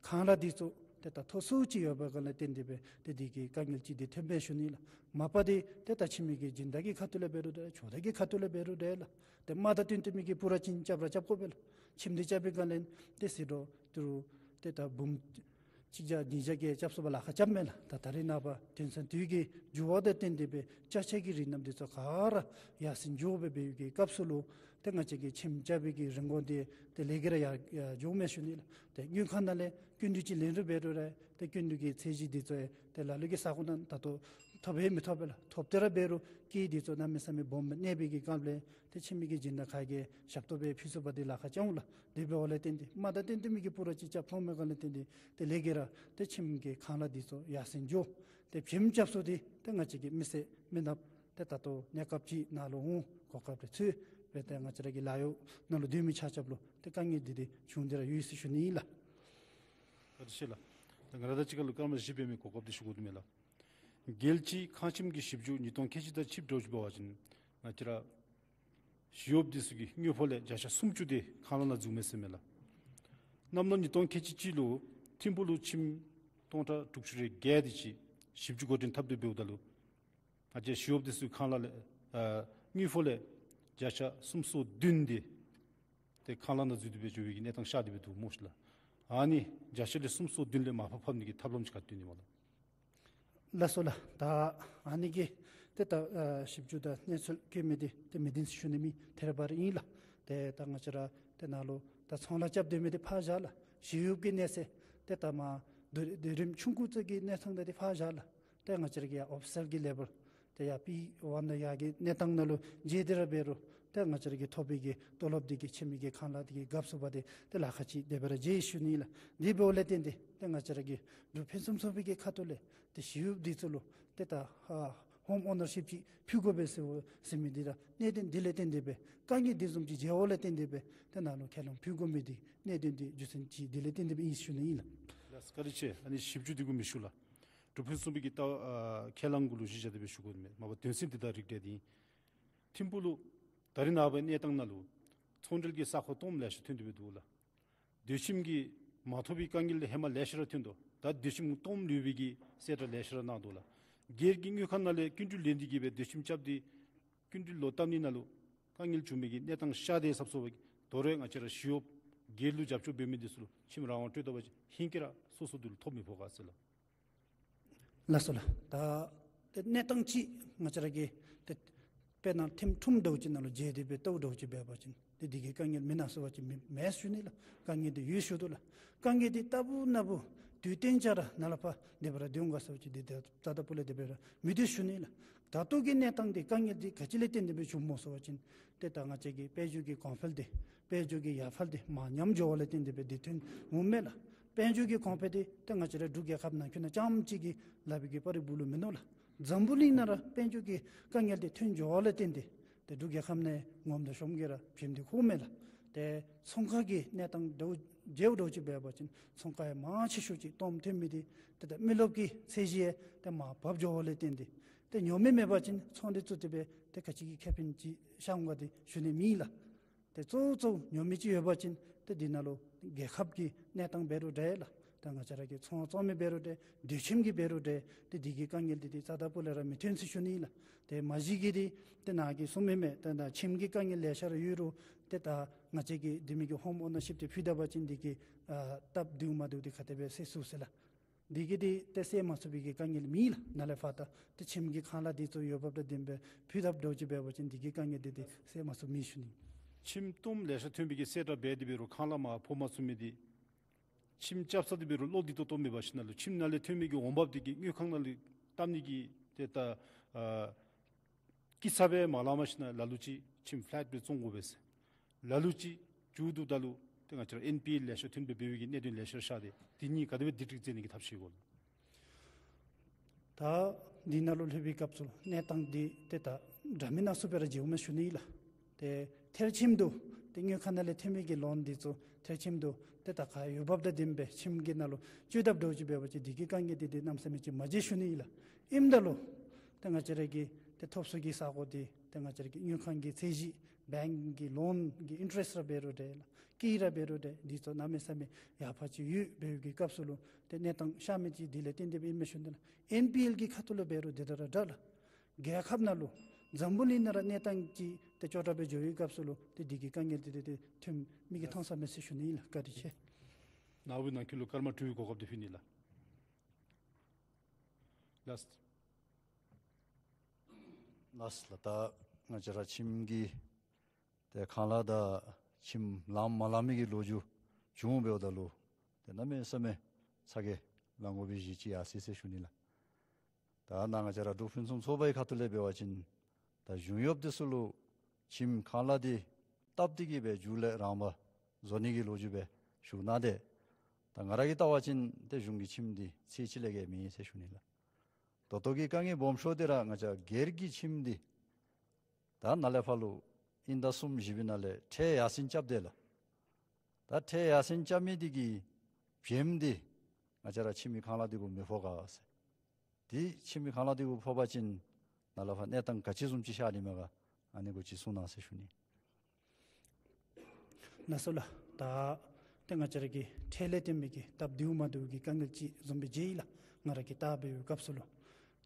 ཁང་གླ་འདི་ཚུ་ཏེ་ད་མཐོ་སུ་ཅིག་ཡོད་པའི་སྒང་ལས་བརྟེན་ཏེ་སྦེ་ཏེ་འདི་གི་དཀའ་ངལ་ཅིག་འདི་ཐོན་པས་ཟེར་ཞུ་ནི་ལགས། མ་པ་འདི་ཏེ་ད་ཁྱིམ་གྱི་སྦྱིན་བདག་གི་ཁ་ཐུག་ལས་འབད་རུང་འདྲ་ཆོག་ད་གི་ཁ་ཐུག་ལས་འབད་རུང་འདྲ་ལགས། ཏེ་མ་དང་བསྟུན་ཏེ་མི་གིས་པུ་ར་ཅིན་རྐྱབ་ར་རྐྱབ་དགོ་པས་ལགས། ཁྱིམ་འདི་རྐྱབ་པའི་སྒང་ལས་ཏེ་ཟད་འགྲོ་ཏི་རུ་ཏེ་ད་འབུམ་གཅིག་བརྒྱ་ཉིས་བརྒྱ་གི་རྐྱབ་ཚུགས་པར་ལཱ་ཁག་རྐྱབ་མས་ལགས། ད་ད་རེས་ནངས་པ་དུས་ཚོད་དུས་ཀྱི་འགྱུར་བ་དང་བསྟུན་ཏེ་སྦེ་ཅ་ཆས་ཀྱི་རིགས་རྣམས་འདི་ཚུ་ག་ར་ཡར་སེང་འགྱོ་སྦེ་འབད་བའི་གི་སྐབས་སུ་ལུ་ཏེ་ང་བཅས་ཀྱི་ཁྱིམ་རྐྱབ་པའི་གི་རིན་གོང་འདི་ཏེ་ལས་ཀྱིས་ར་ཡར་ཡར་འགྱོཝ་མས་ཟེར་ཞུ་ནི་ལགས། ཏེ་དངུལ་ཁང་ནང་ལས་སྐྱིན་འགྲུལ་ཅིག་ལེན་རུང་འབད་རུང་ར་ཏེ་སྐྱིན་འགྲུལ་གྱི་ཚད་གཞི་འདི་ཚུ་ཡང་ཏེ་ལ་ལུ་གི་ས་ཁོངས་ནང་ད་ལྟོ་ཐོབ་ཡང་མི་ཐོབ་པས་ལགས། ཐོབ་སྟེ་ར་འབད་རུང་སྐྱིད་འདི་ཚུ་གནམ་མེད་ས་མེད་སྦོམ་སྦེ་གནས་པའི་གི་སྐབས་ལས་ཏེ་ཁྱིམ་གྱི་སྦྱིན་བདག་ཁ་གིས་ཞབས་ཏོག་སྦེ་ཕུལ་ཚུགས་པར་ཏེ་ལཱ་ཁག་རྐྱབ་འོང་ལགས། དེ་འབདཝ་ལས་བརྟེན་ཏེ་མ་དང་བསྟུན་ཏེ་མི་གིས་པུ་ར་ཅིག་རྐྱབ་འོང་མི་ག་ལས་བརྟེན་ཏེ་ཏེ་ལས་ཀྱིས་ར་ཏེ་ཁྱིམ་གྱི་ཁང་གླ་འདི་ཚུ་ཡར་སེང་འགྱོ། ཏེ་བྱེམ་རྐྱབ་ས་འདི་ཏེ་ང་བཅས་ཀྱི་མི་སེར་མི་ནགཔ་ཏེ་ད་ལྟོ་གནས་སྐབས་ཅིག་ནང་ལུ་འོང་གོ་སྐབས་རེ་འཚོལ་སྦེ་ཏེ་ང་བཅས་ར་གི་ལཱ་གཡོག་ནང་ལུ་སྡོད་མི་ཆ་ཁྱབ་ལུ་ཏེ་དཀའ་ངལ་འདི་ཏེ་བྱུང་སྟེ་ར་ཡོད་ཟེར་ཞུ་ནི་ཨིན་ལགས། བཀའ་དྲིན་ཆེ་ལགས། ད་ང་ར་དང་གཅིག་ཁར་ལུ་སྐར་མ་བཞི་འབད་མི་གོ་སྐབས་འདི་ཞུ་དགོ་དོ་མས་ལགས། རྒྱལ་སྤྱིའི་ཁང་ཁྱིམ་གྱི་ཞིབ་འཇུག་ཉིས་སྟོང་ཁལ་གཅིག་དང་ཆིག་འདྲཝ་ཅིག་འབད་བ་ཅིན་ང་བཅས་ར་ཞི་གཡོགཔ་འདི་ཚུ་གི་དངུལ་ཕོགས་ལས་བརྒྱ་ཆ་སུམ་ཅུ་དེ་ཁང་གླ་ནང་འཛུལཝ་མས་ཟེར་མས་ལགས། གནམ་ལོ་ཉིས་སྟོང་ཁལ་གཅིག་གཅིག་ལུ་ཐིམ་ཕུག་ལུ་ཁྱིམ་སྟོང་ཕྲག་དྲུག་ཅུ་རེ་བརྒྱད་དེ་ཅིག་ཞིབ་འཇུག་འགོ་འདྲེན་འཐབ་སྟེ་འབདཝ་ད་ལུ་ང་བཅས་ཞི་གཡོགཔ་འདི་ཚུ་ཁང་གླ་ལས་ཨ་དངུལ་ཕོགས་ལས་བརྒྱ་ཆ་སུམ་ཅུ་སོ་བདུན་དེ་ཏེ་ཁང་གླ་ནང་འཛུལ་ཏེ་སྦེ་འགྱོ་བའི་གི་གནས་སྟངས་ཤར་ཏེ་སྦེ་འདུག་སྨོ་ཤིག་ལགས། ཨ་ནི་བརྒྱ་ཆ་ལས་སུམ་ཅུ་སོ་བདུན་ལས་མར་ཕབ་ཕབ་ནི་གི་ཐབས་ལམ་ཅིག་ག་ཏེ་ཡོད་ནི་སྨོ་ལགས། ལགས་སོ་ལགས། ད་ཨ་ནི་གི་ཏེ་ད་ཨ་ཞིབ་འཇུག་དང་གནས་ཚུལ་བཀོད་མི་འདི་ཏེ་མི་བདེན་ཟེར་ཞུ་ནི་མེད། ཐད་རི་བ་རི་ཨིན་ལགས། ཏེ་ད་ང་བཅས་ར་ཏེ་ནཱ་ལུ་ད་ཚོང་ལཱ་རྐྱབ་སྡོད་མི་འདི་ཕར་བཞག་ལགས། ཞི་གཡོགཔ་གི་གནས་ཚད་ཏེ་ད་མར་སྡོད་སྡོད་རིམ་ཆུང་ཀུ་ཙམ་གྱི་གནས་སྟངས་འདི་ཏེ་ཕར་བཞག་ལགས། ཏེ་ང་བཅས་ར་གི་ཡར་ཨོ་ཕི་ཤལ་གྱི་ལེ་བལ་ཏེ་ཡར་པི་ཝན་ནང་ཡར་གྱི་གནས་སྟངས་ནང་ལུ་མཇལ་ཏེ་ར་འབད་རུང་ཏེ་ང་བཅས་ར་གིས་ཐོབ་པའི་གི་ཏོ་ལོབ་འདི་གིས་ཁྱིམ་གྱི་ཁང་གླ་འདི་གིས་རྒཔ་ཚུགས་པར་ཏེ་ཏེ་ལཱ་ཁག་ཅིག་དེ་སྦེ་ར་མཇལ་ཡི་ཟེར་ཞུ་ནི་ལགས། དེ་འབདཝ་ལས་བརྟེན་ཏེ་ཏེ་ང་བཅས་ར་གི་འབྲུག་ཕུན་སུམ་ཚོགས་པའི་གི་ཁ་ཐུག་ལས་ཏེ་ཞི་གཡོགཔ་འདི་ཚུ་ལུ་ཏེ་ད་ཨ་ཧོམ་ཨོ་ནར་ཤིཔ་ཅིག་ཕུལ་དགོ་པས་ཟེར་ཟེར་མི་འདི་ད་གནད་དོན་འདི་ལས་བརྟེན་ཏེ་སྦེ་དཀའ་ངལ་འདི་བཟུམ་ཅིག་མཇལ་བ་ལས་བརྟེན་ཏེ་སྦེ་ཏེ་ནཱ་ལུ་ཁས་ལེན་ཕུལ་དགོ་མི་འདི་གནད་དོན་འདི་རྒྱུ་མཚན་ཅིག་འདི་ལས་བརྟེན་ཏེ་སྦེ་ཨིན་ཟེར་ཞུ་ནི་ཨིན་ལགས། ལགས་སོ། བཀའ་དྲིན་ཆེ། ཨ་ནི་ཞིབ་འཇུག་འདི་གུ་མི་ཞུ་ལགས། འབྲུག་ཕུན་སུམ་པའི་གི་ལྟ་བ་ཨ་ཁས་བླངས་གུ་ལུ་གཞི་བཞག་སྟེ་སྦེ་ཞུ་དགོ་མི་མ་པ་དོན་ཚན་འདི་དང་རིགས་བསྒྲེས་ཏེ་ཨིན། ཐིམ་ཕུག་ལུ་ད་རེས་ནངས་པའི་གནས་སྟངས་ནང་ལུ་ཚོང་འབྲེལ་གྱི་ས་ཁོངས་སྟོངམ་ལེ་ཤ་ཐོན་ཏེ་སྦེ་འདུག་ལགས། སྡོད་ཁྱིམ་གྱི་མ་ཐོབ་པའི་དཀའ་ངལ་ཧེ་མ་ལེ་ཤ་ར་ཐོན་དོ། ད་སྡོད་ཁྱིམ་སྟོངམ་ལུས་པའི་གི་གསལ་བསྒྲགས་ལེ་ཤ་ར་གནང་དོ་ལགས། སྒེར་གྱི་དངུལ་ཁང་ནང་ལས་སྐྱིན་འགྲུལ་ལེན་ཏེ་གིས་སྦེ་སྡོད་ཁྱིམ་རྐྱབ་སྟེ་སྐྱིན་འགྲུལ་ལོག་བཏབ་ནི་ནང་ལུ་དཀའ་ངལ་བྱུང་མི་གི་གནས་སྟངས་ཤར་ཏེ་ཟབ་སོང་བ་གི་དོ་རུང་ང་བཅས་ར་ཞི་གཡོགཔ་སྒེར་ལུ་རྒྱབ་སྐྱོར་འབད་མི་འདི་ཚུ་ལུ་ཁྱིམ་རང་དབང་སྤྲོད་དོ་བ་ཅིན་ཧིང་གིས་ར་སོ་སོ་འདི་ལུ་ཐོབ་མི་ཕོག་ག་ཟེར་ལགས། ལགས་སོ་ལགས། ད་ཏེ་གནས་སྟངས་ཅིག་ང་བཅས་ར་གིས་ཏེ་དཔེར་ན་ཐིམ་ཕུག་འདྲཝ་ཅིག་ནང་ལུ་མཇལ་ཏེ་སྦེ་ལྟཝ་འདྲཝ་ཅིག་འབད་བ་ཅིན་ཏེ་འདི་གི་དཀའ་ངལ་མེད་ན་ཟེར་བ་ཅིན་མེད་མེད་ཟེར་ཞུ་ནི་ལགས། དཀའ་ངལ་འདི་ཡོད་ཟེར་ཞུ་དོ་ལགས། དཀའ་ངལ་འདི་རྟག་བུ་ན་བུ་དུས་གཏན་ཆ་ར་ནཱ་ལས་ཕར་དེ་སྦེ་ར་སྡོད་འོང་ག་ཟེར་བ་ཅིན་འདི་ཏེ་རྩ་དང་སྤུ་ལས་དེ་སྦེ་ར་མི་སྡོད་ཟེར་ཞུ་ནི་ལགས། ད་ལྟོ་གི་གནས་སྟངས་འདི་དཀའ་ངལ་འདི་ག་ཅི་ལས་བརྟེན་ཏེ་སྦེ་བྱུངམ་སྨོ་ཟེར་བ་ཅིན་ཏེ་ད་ང་བཅས་ཀྱི་དཔལ་འབྱོར་གྱི་གོང་འཕེལ་འདི་དཔལ་འབྱོར་གྱི་ཡར་འཕར་འདི་མར་ཉམས་འགྱོ་བ་ལས་བརྟེན་ཏེ་སྦེ་འདི་ཐོན་འོངམ་མས་ལགས། དཔལ་འབྱོར་གྱི་གོང་འཕེལ་འདི་ཏེ་ང་བཅས་ར་འབྲུག་རྒྱལ་ཁབ་ནང་འཁོད་ནང་རྐྱངམ་གཅིག་གི་ལཱ་འབད་གི་པར་རིམ་བུ་ལུ་མིན་ནུག་ལགས། འཛམ་བུ་གླིང་ནང་ར་དཔལ་འབྱོར་གྱི་དཀའ་ངལ་འདི་ཐོན་འགྱོ་བ་ལས་བརྟེན་ཏེ་ཏེ་འབྲུག་རྒྱལ་ཁབ་ནང་ངོམ་དང་ཤོམ་གྱིས་ར་བྱེམ་འདི་ཁོ་མས་ལགས། ཏེ་ཚོང་ཁང་གི་གནས་སྟངས་འདྲཝ་མཇལཝ་འདྲཝ་ཅིག་འབད་བ་ཅིན་ཚོང་ཁང་ཡང་མང་ཆེ་ཤོས་ཅིག་སྟོངམ་ཐོན་མི་འདི་ཏེ་ད་མི་རློབས་ཀྱི་ཚད་གཞི་ཡང་ཏེ་མར་བབས་འགྱོ་བ་ལས་བརྟེན་ཏེ་ཏེ་ཉོ་མི་མེད་པ་ཅིན་ཚོང་འདི་བཙུགས་ཏེ་སྦེ་ཏེ་ག་ཅི་གི་ཁེ་ཕན་ཅིག་ཤར་འོང་ག་འདི་ཞུ་ནི་མེད་ལགས། ཏེ་གཙོ་བོ་གཙོ་བོ་ཉོ་མི་ཅིག་ཡོད་པ་ཅིན་ཏེ་འདི་ནང་ལུ་རྒྱལ་ཁབ་ཀྱི་གནས་སྟངས་འབད་རུང་འདྲ་ལགས། ད་ང་བཅས་ར་གི་ཚོང་བཙོང་མི་འབད་རུང་འདྲ་སྡོད་ཁྱིམ་གྱི་འབད་རུང་འདྲ་ཏེ་འདི་གི་དཀའ་ངལ་འདི་ཏེ་རྩ་དང་སྤུ་ལས་ར་མི་ཐོན་ཟེར་ཞུ་ནི་ལགས། ཏེ་མ་གཞི་གི་འདི་ཏེ་ནཱ་གིས་གསུངས་མི་མས། ཏེ་ད་ཁྱིམ་གྱི་དཀའ་ངལ་ལེ་ཤ་ར་ཡོད་རུང་ཏེ་ད་ང་བཅས་ཀྱིས་འདི་མི་གི་ཧོམ་ཨོ་ནར་ཤིཔ་འདི་ཕུལ་ད་པ་ཅིན་འདི་གི་ཨ་སྟབས་བདེཝ་མ་བདེཝ་འདི་ག་དེ་སྦེ་སེལ་ཚུགས་ཟེར་ལགས། འདི་གིས་འདི་ཏེ་སེལ་མ་ཚུགས་པའི་གི་དཀའ་ངལ་མེད་ལགས། ནཱ་ལས་ཕར་ད་ཏེ་ཁྱིམ་གྱི་ཁང་གླ་འདི་ཚུ་ཡོདཔ་དང་ལྡནམ་སྦེ་ཕུལ་དཔ་འདྲཝ་ཅིག་འབད་བ་ཅིན་འདི་གི་དཀའ་ངལ་འདི་ཏེ་སེལ་མ་ཚུགས་མེད་ཞུ་ནི། ཁྱིམ་སྟོངམ་ལེ་ཤ་ཐོན་པའི་གི་གསལ་བསྒྲགས་འབད་དེ་འབད་རུང་ཁང་གླ་མར་ཕོག་མ་ཚུགས་མི་འདི་ཁྱིམ་རྐྱབ་ས་འདི་འབད་རུང་བློ་འདི་ཏོག་ཏོ་མེད་པ་ཞིན་ན་ལུ་ཁྱིམ་ནང་ལས་ཐོན་མི་གི་འོང་འབབ་འདི་གིས་དངུལ་ཁང་ནང་ལུ་བཏབ་ནི་གི་ཏེ་ད་ཨ་སྐྱིད་ས་སྦེ་མ་ལང་པ་ཞིན་ན་ལ་ལུ་ཅིག་ཁྱིམ་ཕ་ལེཊ་སྦེ་བཙོང་དགོ་པས་ཟེར། ལ་ལུ་ཅིག་མཇུག་བསྡུཝ་ད་ལུ་ ཏེ་ང་བཅས་ར་ཨེན་པི་ཨེལ་ལེ་ཤ་ཐོན་སྦེ་འབད་བའི་གི་གནད་དོན་ལེ་ཤ་ཤར་ཏེ་འདི་གཉིས་ག་དེ་སྦེ་སྒྲིག་སྒྲིག་མཛད་ནི་གི་ཐབས་ཤེས་གོ། ད་འདི་ནང་ལུ་ལྷོད་པའི་སྐབས་སུ་གནས་སྟངས་འདི་ཏེ་ད་འདྲ་མིན་སྣ་ཚོགས་སྦེ་ར་མཇལཝ་མས་ཞུ་ནི་ཨིན་ལགས། ཏེ་མཐར་ཕྱིནམ་དུ་ཏེ་དངུལ་ཁང་ནང་ལས་ཐོན་མི་གི་ལོན་འདི་ཚུ་མཐར་ཕྱིནམ་དུ་ཏེ་ད་ག་འོས་འབབ་དང་ལྡནམ་སྦེ་ཁྱིམ་གྱི་ནང་ལུ་སྤྱོད་ཐབས་འདྲཝ་ཅིག་འབད་བ་ཅིན་འདི་གི་དཀའ་ངལ་འདི་ཏེ་གནམ་མེད་ས་མེད་ཅིག་མ་མཇལ་ཞུ་ནི་ཨིན་ལགས། ཨིནམ་ད་ལུ་ཏེ་ང་བཅས་ར་གི་ཏེ་ཐོབ་ཚུགས་ཀྱི་ས་གོ་འདི་ཏེ་ང་བཅས་ར་གི་དངུལ་ཁང་གི་ཚད་གཞི་བེངཀ་གི་ལོན་གྱི་ཨིན་ཊ་རེསཊ་ར་འབད་རུང་འདྲ་ལགས། སྐྱིད་ར་འབད་རུང་འདྲ་འདི་ཚུ་གནམ་མེད་ས་མེད་ཡག་པ་ཅིག་ཡོད་པའི་གི་སྐབས་སུ་ལུ་ཏེ་གནས་སྟངས་ཤར་མི་འདི་དེ་ལས་བརྟེན་ཏེ་སྦེ་ཨིན་མས་ཞུ་ནི་ལགས། ཨེན་པི་ཨེལ་གྱི་ཁ་ཐུག་ལས་འབད་རུང་འདི་དང་ར་འདྲ་ལགས། རྒྱལ་ཁབ་ནང་ལུ་འཛམ་བུ་གླིང་ནང་ར་གནས་སྟངས་ཅིག་ཏེ་སྐྱོ་དྲགས་སྦེ་འགྱོ་བའི་སྐབས་སུ་ལུ་ཏེ་འདི་གི་དཀའ་ངལ་འདི་ཏེ་ཏེ་ཐོན་མི་གི་མཐོང་ས་མེད་ཟེར་ཞུ་ནི་ཨིན་ལགས། བཀའ་དྲིན་ཆེ། ནཱ་བུ་ནང་འཁོད་ལུ་སྐར་མ་དྲུག་གི་གོ་སྐབས་འདི་ཕུལ་ནི་ལགས། ལགས། ལགས་ལགས། ད་ང་བཅས་ར་ཁྱིམ་གྱི་ཏེ་ཁང་གླ་དང་ཁྱིམ་ལངམ་མ་ལངམ་གི་ལོ་རྒྱུས་བྱུང་འབདཝ་ད་ལུ་ཏེ་གནམ་མེད་ས་མེད་ཚ་གྱང་ལང་དགོ་པའི་གཞི་ཅིག་ཡར་སོ་ཡི་ཟེར་ཞུ་ནི་ལགས། ད་ནཱ་ང་བཅས་ར་འབྲུག་ཕུན་སུམ་ཚོགས་པའི་ཁ་ཐུག་ལས་འབད་བ་ཅིན་ད་གཞུང་གཡོགཔ་འདི་ཚུ་ལུ་ཁྱིམ་ཁང་གླ་འདི་སྟབས་བདེ་གི་སྦེ་མཇུག་ལས་རང་འབད་བཟོ་ནི་གི་ལོ་རྒྱུས་སྦེ་ཞུ་གནང་སྟེ། ད་ང་ར་གིས་བལྟ་བ་ཅིན་ཏེ་གཞུང་གི་ཁྱིམ་འདི་ཚད་ཅིག་ལས་བརྒལ་མེད་ཟེར་ཞུ་ནི་ལགས། ད་ལྟོ་གི་དཀའ་ངལ་སྦོམ་ཤོས་འདི་ར་ང་བཅས་སྒེར་གྱི་ཁྱིམ་འདི་ད་ནཱ་ལས་ཕར་ལུ་དབྱིན་ཟླ་གསུམ་བཞི་པའི་ནང་ལས་ཁྲལ་ཡར་སེང་རྐྱབ་སྟེ་ལགས། ད་ཁྲལ་ཡར་སེང་རྐྱབ་མི་འདི་གི་བེམ་འདི་ང་བཅས་ར་ཁྱིམ་གྱི་ཁང་གླ་འདི་གུ་མི་ཕོག་ག་ཟེར། ཏེ་ཁྱིམ་གྱི་ཁང་གླ་འདི་གུ་ཕོག་པ་ཅིན་ནཱ་ལས་ཕར་གནས་སྟངས་ག་ཅི་བཟུམ་ཅིག་ཤར་ནི་མས་ག། ཨ་ནི་གུ་ཅིག་གསུང་གནང་ཟེར་ཞུ་ནི། ལགས་སོ་ལགས། ད་ཏེ་ང་བཅས་ར་གི་ཁྲལ་ལས་བརྟེན་མི་གི་སྟབས་བདེཝ་མ་བདེཝ་གི་དཀའ་ངལ་ཅིག་བཟུམ་སྦེ་མཇལ་ཡི་ལགས། ང་ར་གིས་བལྟ་བའི་སྐབས་སུ་ལུ་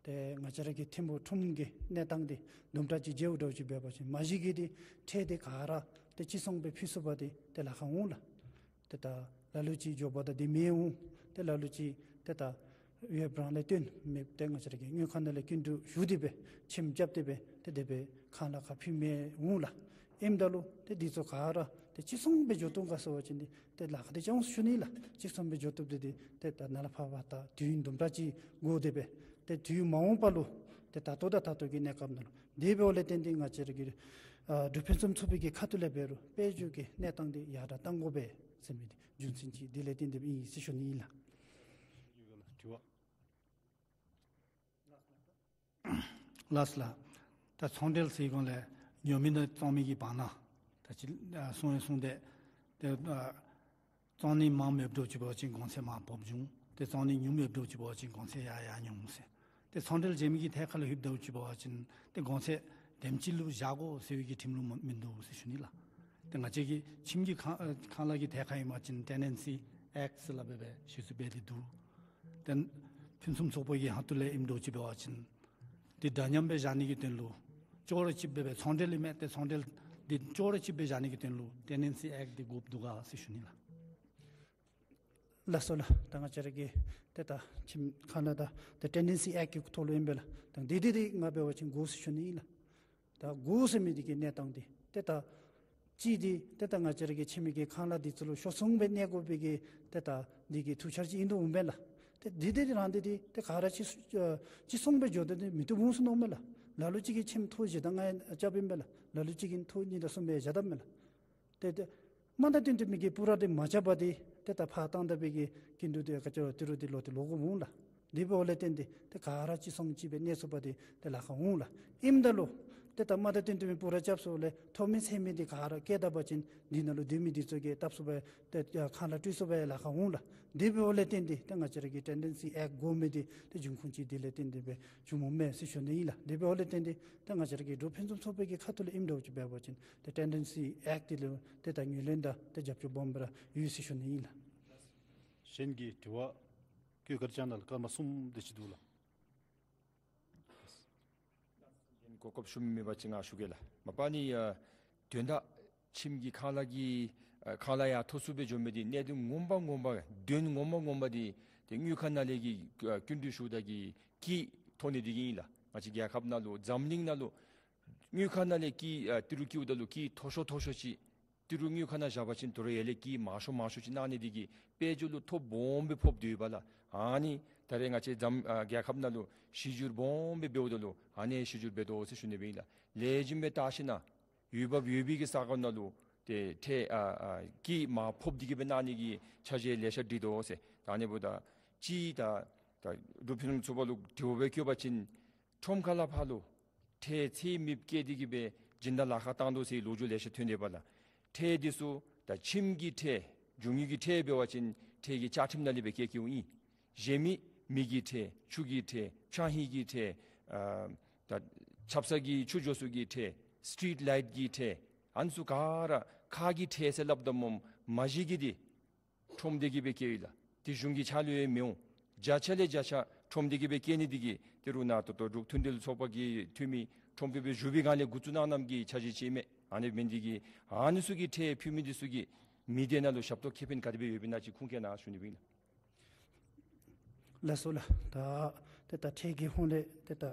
ཏེ་ང་བཅས་ར་གི་ཐིམ་ཕུག་ཁྲོམ་གྱི་གནས་སྟངས་འདི་དུམ་གྲ་ཅིག་མཇལཝ་འདྲཝ་ཅིག་འབད་བ་ཅིན་མ་གཞི་གི་འདི་ཁྲལ་འདི་ག་ར་ཏེ་ཅི་གསུངས་སྦེ་ཕུལ་ཚུགས་པ་འདི་ཏེ་ལཱ་ཁག་འོང་ལགས། ཏེ་ད་ལ་ལུ་ཅིག་འབྱོར་པ་དང་ལྡནམ་འོང་། ཏེ་ལ་ལུ་ཅིག་ཏེ་ད་འོས་འབབ་རང་ལས་བརྟེན་མི་ཏེ་ང་བཅས་ར་གི་དངུལ་ཁང་ནང་ལས་སྐྱིན་འགྲུལ་ཞུ་སྟེ་སྦེ་ཁྱིམ་རྐྱབ་སྟེ་སྦེ་ཏེ་དེ་སྦེ་ཁང་གླ་ཁར་ཕུལ་མི་འོང་ལགས། ཨིནམ་ད་ལུ་ཏེ་འདི་ཚུ་ག་ར་ཏེ་ཅི་གསུངས་སྦེ་འགྱོ་བཏུབ་ག་ཟེར་བ་ཅིན་འདི་ཏེ་ལཱ་ཁག་འདི་ཅིག་འོང་ཟེར་ཞུ་ནི་ལགས། ཅི་གསུངས་སྦེ་འགྱོ་བཏུབ་འདི་འདི་ཏེ་ད་ནཱ་ལས་ཕར་བར་ད་དུས་ཡུན་དུམ་གྲ་ཅིག་འགོར་ཏེ་སྦེ་ཏེ་དུས་མ་འོངས་པ་ལུ་ཏེ་ད་ལྟོ་དང་ད་ལྟོ་གི་གནས་སྐབས་ནང་ལུ་དེ་འབདཝ་ལས་བརྟེན་ཏེ་ང་བཅས་ར་གི་ཨ་འབྲུག་ཕུན་སུམ་ཚོགས་པའི་གི་ཁ་ཐུག་ལས་འབད་རུང་དཔལ་འབྱོར་གྱི་གནས་སྟངས་འདི་ཡར་དྲག་གཏང་དགོ་པས་ཟེར་མི་འདི་རྒྱུ་མཚན་ཅིག་འདི་ལས་བརྟེན་ཏེ་ཨིན་ཟེར་ཞུ་ནི་ཨིན་ལགས། དྲི་བ། ལགས་སོ་ལགས། ད་ཚོང་འབྲེལ་ཟེར་གོང་ལས་ཉོ་མི་དང་བཙོང་མི་གི་བར་ན་ད་ཅི་ཨ་གསུང་ཡང་གསུངས་ཏེ་ཏེ་ཨ་བཙོང་ནི་མངམ་ཡོདཔ་འདྲཝ་ཅིག་འབད་བ་ཅིན་གོང་ཚད་མངམ་ཕོགཔ་འབྱུང་། ཏེ་བཙོང་ནི་ཉུངམ་ཡོདཔ་འདྲཝ་ཅིག་འབད་བ་ཅིན་གོང་ཚད་ཡར་ཡར་འགྱོ་འོང་ཟེར། ཏེ་ཚོང་འབྲེལ་འབད་མི་གི་ཐད་ཁར་ལུ་ལྷོདཔ་འདྲཝ་ཅིག་འབད་བ་ཅིན་ཏེ་གོང་ཚད་དེམ་ཅིག་ལུ་བཞག་དགོ་ཟེར་བའི་གི་ཁྲིམས་ལུགས་མ་མིན་འདུག་ཟེར་ཞུ་ནི་ལགས། ཏེ་ང་བཅས་ཀྱི་ཁྱིམ་གྱི་ཁང་ཨ་ཁང་གླ་གི་ཐད་ཁར་ཨིན་པ་ཅིན་ཊེ་ནེན་སི་ཨེཀཊ་ཟེར་སླབ་སྦེ་གཞི་བཙུགས་འབད་དེ་འདུག། ཏེ་ཕུན་སུམ་ཚོགས་པའི་གི་ཁ་ཐུག་ལས་ཨིནམ་འདྲཝ་ཅིག་འབད་བ་ཅིན་འདི་འདྲ་མཉམ་སྦེ་བཞག་ནི་གི་དོན་ལུ་ཅོག་ར་གཅིགཔ་སྦེ་ཚོང་འབྲེལ་ཨིན་མས། ཏེ་ཚོང་འབྲེལ་འདི་ཅོག་ར་གཅིགཔ་སྦེ་བཞག་ནི་གི་དོན་ལུ་ཊེ་ནེན་སི་ཨེཀཊ་འདི་དགོཔ་འདུག་ག་ཟེར་ཞུ་ནི་ལགས། ལགས་སོ་ལགས། ད་ང་བཅས་ར་གི་ཏེ་ད་ཁྱིམ་ཁང་གླ་དང་ཏེ་ཊེ་ནེན་སི་ཨེཀཊ་ཀྱི་ཐོག་ལུ་ཨིན་པས་ལགས། ད་འདི་འདི་འདི་ང་འབད་བ་ཅིན་དགོ་ཟེར་ཞུ་ནི་ཨིན་ལགས། ད་དགོ་ཟེར་མི་འདི་གི་གནས་སྟངས་འདི་ཏེ་ད་གཅིག་འདི་ཏེ་ད་ང་བཅས་ར་གི་ཁྱིམ་གྱི་ཁང་གླ་འདི་ཚུ་ལུ་ཤོར་སོང་སྦེ་གནས་དགོ་པའི་གི་ཏེ་ད་འདི་གི་ཐུགས་འཆར་ཅིག་ཨིན་དོ་འོང་པས་ལགས། ཏེ་འདི་འདི་རང་འདི་འདི་ཏེ་ག་ར་ཅིག་ཨ་ཅིག་གསུངས་སྦེ་འགྱོ་སྟེ་འདི་མི་བཏུབ་འོང་ཟེར་མནོཝ་མས་ལགས། ལ་ལུ་ཅིག་གིས་ཁྱིམ་ཐོག་བཞེས་དང་ལྔ་རྐྱབ་ཨིན་པས་ལགས། ལ་ལུ་ཅིག་གིས་ཐོག་གཉིས་དང་གསུམ་སྦེ་བཞག་དོ་མས་ལགས། ཏེ་ཏེ་མ་ད་བཏོན་བཏོན་མི་གི་པུ་ར་འདི་མ་རྐྱབ་པར་འདི་ཏེ་ད་ཕར་བཏང་ད་པའི་གི་སྐྱིན་འགྲུལ་འདི་ག་ཅི་ར་ཏི་རུ་འདི་ལོག་སྟེ་ལོག་དགོཔ་འོང་ལགས། དེ་འབདཝ་ལས་བརྟེན་ཏེ་ཏེ་ག་ར་ཅིག་སོང་ཅིག་སྦེ་གནས་ཚུགས་པ་འདི་ཏེ་ལཱ་ཁག་འོང་ལགས། ཨིནམ་ད་ལུ་ཏེ་ད་མ་ད་བཏོན་བཏོན་མི་པུ་ར་རྐྱབ་སོང་ལས་ཐོབ་མི་ཚད་མི་འདི་ག་ར་བཀལ་ད་པ་ཅིན་འདི་ནང་ལུ་སྡོད་མི་འདི་ཚུ་གིས་བཏབ་ཚུགས་པའི་ཏེ་ཁང་གླ་སྤྲོད་ཚུགས་པའི་ལཱ་ཁག་འོང་ལགས། དེ་འབདཝ་ལས་བརྟེན་ཏེ་ཏེ་ང་བཅས་ར་གི་ཊེ་ནེན་སི་ཨེཀཊ་དགོ་མི་འདི་ཏེ་འབྱུང་ཁུངས་ཅིག་དེ་ལས་བརྟེན་ཏེ་སྦེ་བྱུངམ་མས་ཟེར་ཞུ་ནི་ཨིན་ལགས། དེ་འབདཝ་ལས་བརྟེན་ཏེ་ཏེ་ང་བཅས་ར་གི་འབྲུག་ཕུན་སུམ་ཚོགས་པའི་གི་ཁ་ཐུག་ལས་ཨིནམ་འདྲཝ་ཅིག་འབད་བ་ཅིན་ཏེ་ཊེ་ནེན་སི་ཨེཀཊ་འདི་ལུ་ཏེ་ད་ངོས་ལེན་དང་ཏེ་རྒྱབ་སྐྱོར་སྦོམ་སྦེ་ར་ཡོད་ཟེར་ཞུ་ནི་ཨིན་ལགས། གཞན་གྱི་དྲི་བ་བཀོད་སྒྲིག་ཅན་ལ་སྐར་མ་གསུམ་དེ་ཅིག་འདུག་ལགས། གཞན་གོ་སྐབས་ཞུ་མི་མེད་པ་ཅིན་ང་ཞུ་གེ་ལགས། མ་པ་ནི་ཨ་དོན་དག་ཁྱིམ་གྱི་ཁང་གླ་གི་ཨ་ཁང་གླ་ཡར་མཐོ་སུ་སྦེ་འགྱོ་མི་འདི་གནད་དོན་ངོ་མ་ངོ་མ་དོན་ངོ་མ་ངོ་མ་འདི་ཏེ་དངུལ་ཁང་ནང་ལས་ཀྱི་ཨ་སྐྱིན་འགྲུལ་ཞུ་ད་གི་ཀི་ཐོབ་ནི་འདི་གིས་ཨིན་ལགས། ང་བཅས་རྒྱལ་ཁབ་ནང་ལུ་འཛམ་གླིང་ནང་ལུ་དངུལ་ཁང་ནང་ལས་ཀི་ཨ་ཏི་རུ་བཀལཝ་ད་ལུ་ཀི་མཐོ་ཤོས་མཐོ་ཤོས་ཅིག་ཏི་རུ་དངུལ་ཁང་ནང་བཞག་པ་ཅིན་དོ་རུང་ཡར་ལས་ཀི་མང་ཤོས་མང་ཤོས་ཅིག་གནང་ནི་འདི་གིས་དཔལ་འབྱོར་ལུ་ཐོ་སྦོམ་སྦེ་ཕོགཔ་འདུག་པ་ལགས། ཨ་ནི་ད་རེས་ང་བཅས་འཛམ་ཨ་རྒྱལ་ཁབ་ནང་ལུ་གཞི་བསྒྱུར་སྦོམ་སྦེ་འབདཝ་ད་ལུ་ཨ་ནི་གཞི་བསྒྱུར་འབད་དོ་ཟེར་ཞུ་ནི་སྦེ་ཨིན་ལགས། ལེགས་ཤོམ་སྦེ་བལྟ་ཞིན་ན་འོས་འབབ་ཡོད་པའི་གི་ས་གོ་ནང་ལུ་ ཏེ་ཁྲལ་ཨ་ཨ་ཀྱིས་མར་ཕབ་སྟེ་གི་སྦེ་གནང་ནི་གི་འཆར་གཞི་ལེ་ཤ་སྒྲིག་དོ་ཟེར། ད་ཨ་ནི་འབདཝ་ད་ཅིག་ད་ད་འབྲུག་ཕུན་སུམ་ཚོགས་པ་ལུ་དྲི་བ་སྦེ་བཀོད་པ་ཅིན་ཁྲོམ་ཁ་ལས་ཕར་ལུ་ཁྲལ་ཚད་མེདཔ་བཀལ་ཏེ་གི་སྦེ་སྦྱིན་བདག་ལཱ་ཁག་བཏང་དོ་ཟེར་ལོ་རྒྱུས་ལེ་ཤ་ཐོན་དེས་པ་ལགས། ཁྲལ་འདི་ཚུ་ད་ཁྱིམ་གྱི་ཁྲལ་རྒྱུ་དངོས་ཀྱི་ཁྲལ་འབད་བ་ཅིན་ཁྲལ་གྱི་བཅའ་ཁྲིམས་ནང་ལས་སྦེ་བཀལ་བཀལཝ་ཨིན། གཞན་མི་མེ་གི་ཁྲལ་ཆུ་གི་ཁྲལ་ཕྱགས་སྙིགས་ཀྱི་ཁྲལ་ཨ་ད་ཆབ་གསང་གི་ཆུ་འགྱོ་ས་གི་ཁྲལ་སི་ཊི་རིཊ་ལའིཊ་ཀྱི་ཁྲལ་ཨ་ནི་ཚུ་ག་ར་ཁག་གི་ཁྲལ་ཟེར་སླབ་ད་སྨོ་མ་གཞི་གི་འདི་ཁྲོམ་སྡེ་གིས་སྦེ་བཀལཝ་ཨིན་ལགས། དེ་གཞུང་གི་ཕྱག་ལུ་ཡང་མི་འོང་། བརྒྱ་ཆ་ལས་བརྒྱ་ཆ་ཁྲོམ་སྡེ་གིས་སྦེ་བཀལ་ནི་འདི་གིས་ཏེ་རུང་ནཱ་ད་ལྟོ་འབྲུག་མཐུན་འབྲེལ་ཚོགས་པ་གི་འཐུས་མི་ཁྲོམ་སྡེ་སྦེ་བཞུགས་པའི་སྒང་ལས་འགོ་བཙུགས་གནང་གནངམ་གི་འཆར་གཞི་ཅིག་མས། ཨ་ནི་འབད་ནི་འདི་གིས་ཨ་ནི་ཚུ་གི་ཁྲལ་ཕུལ་མི་འདི་ཚུ་གིས་མི་སྡེ་ནང་ལུ་ཞབས་ཏོག་ཁེ་ཕན་ག་དེ་སྦེ་ཡོདཔ་ཨིན་ན་ཅིག་ཁུངས་བཀལ་གནང་ཞུ་ནི་སྦེ་ཨིན་ལགས། ལགས་སོ་ལགས། ད་ཏེ་ད་ཁྲལ་གྱི་ཧོང་ལས་ཏེ་ད་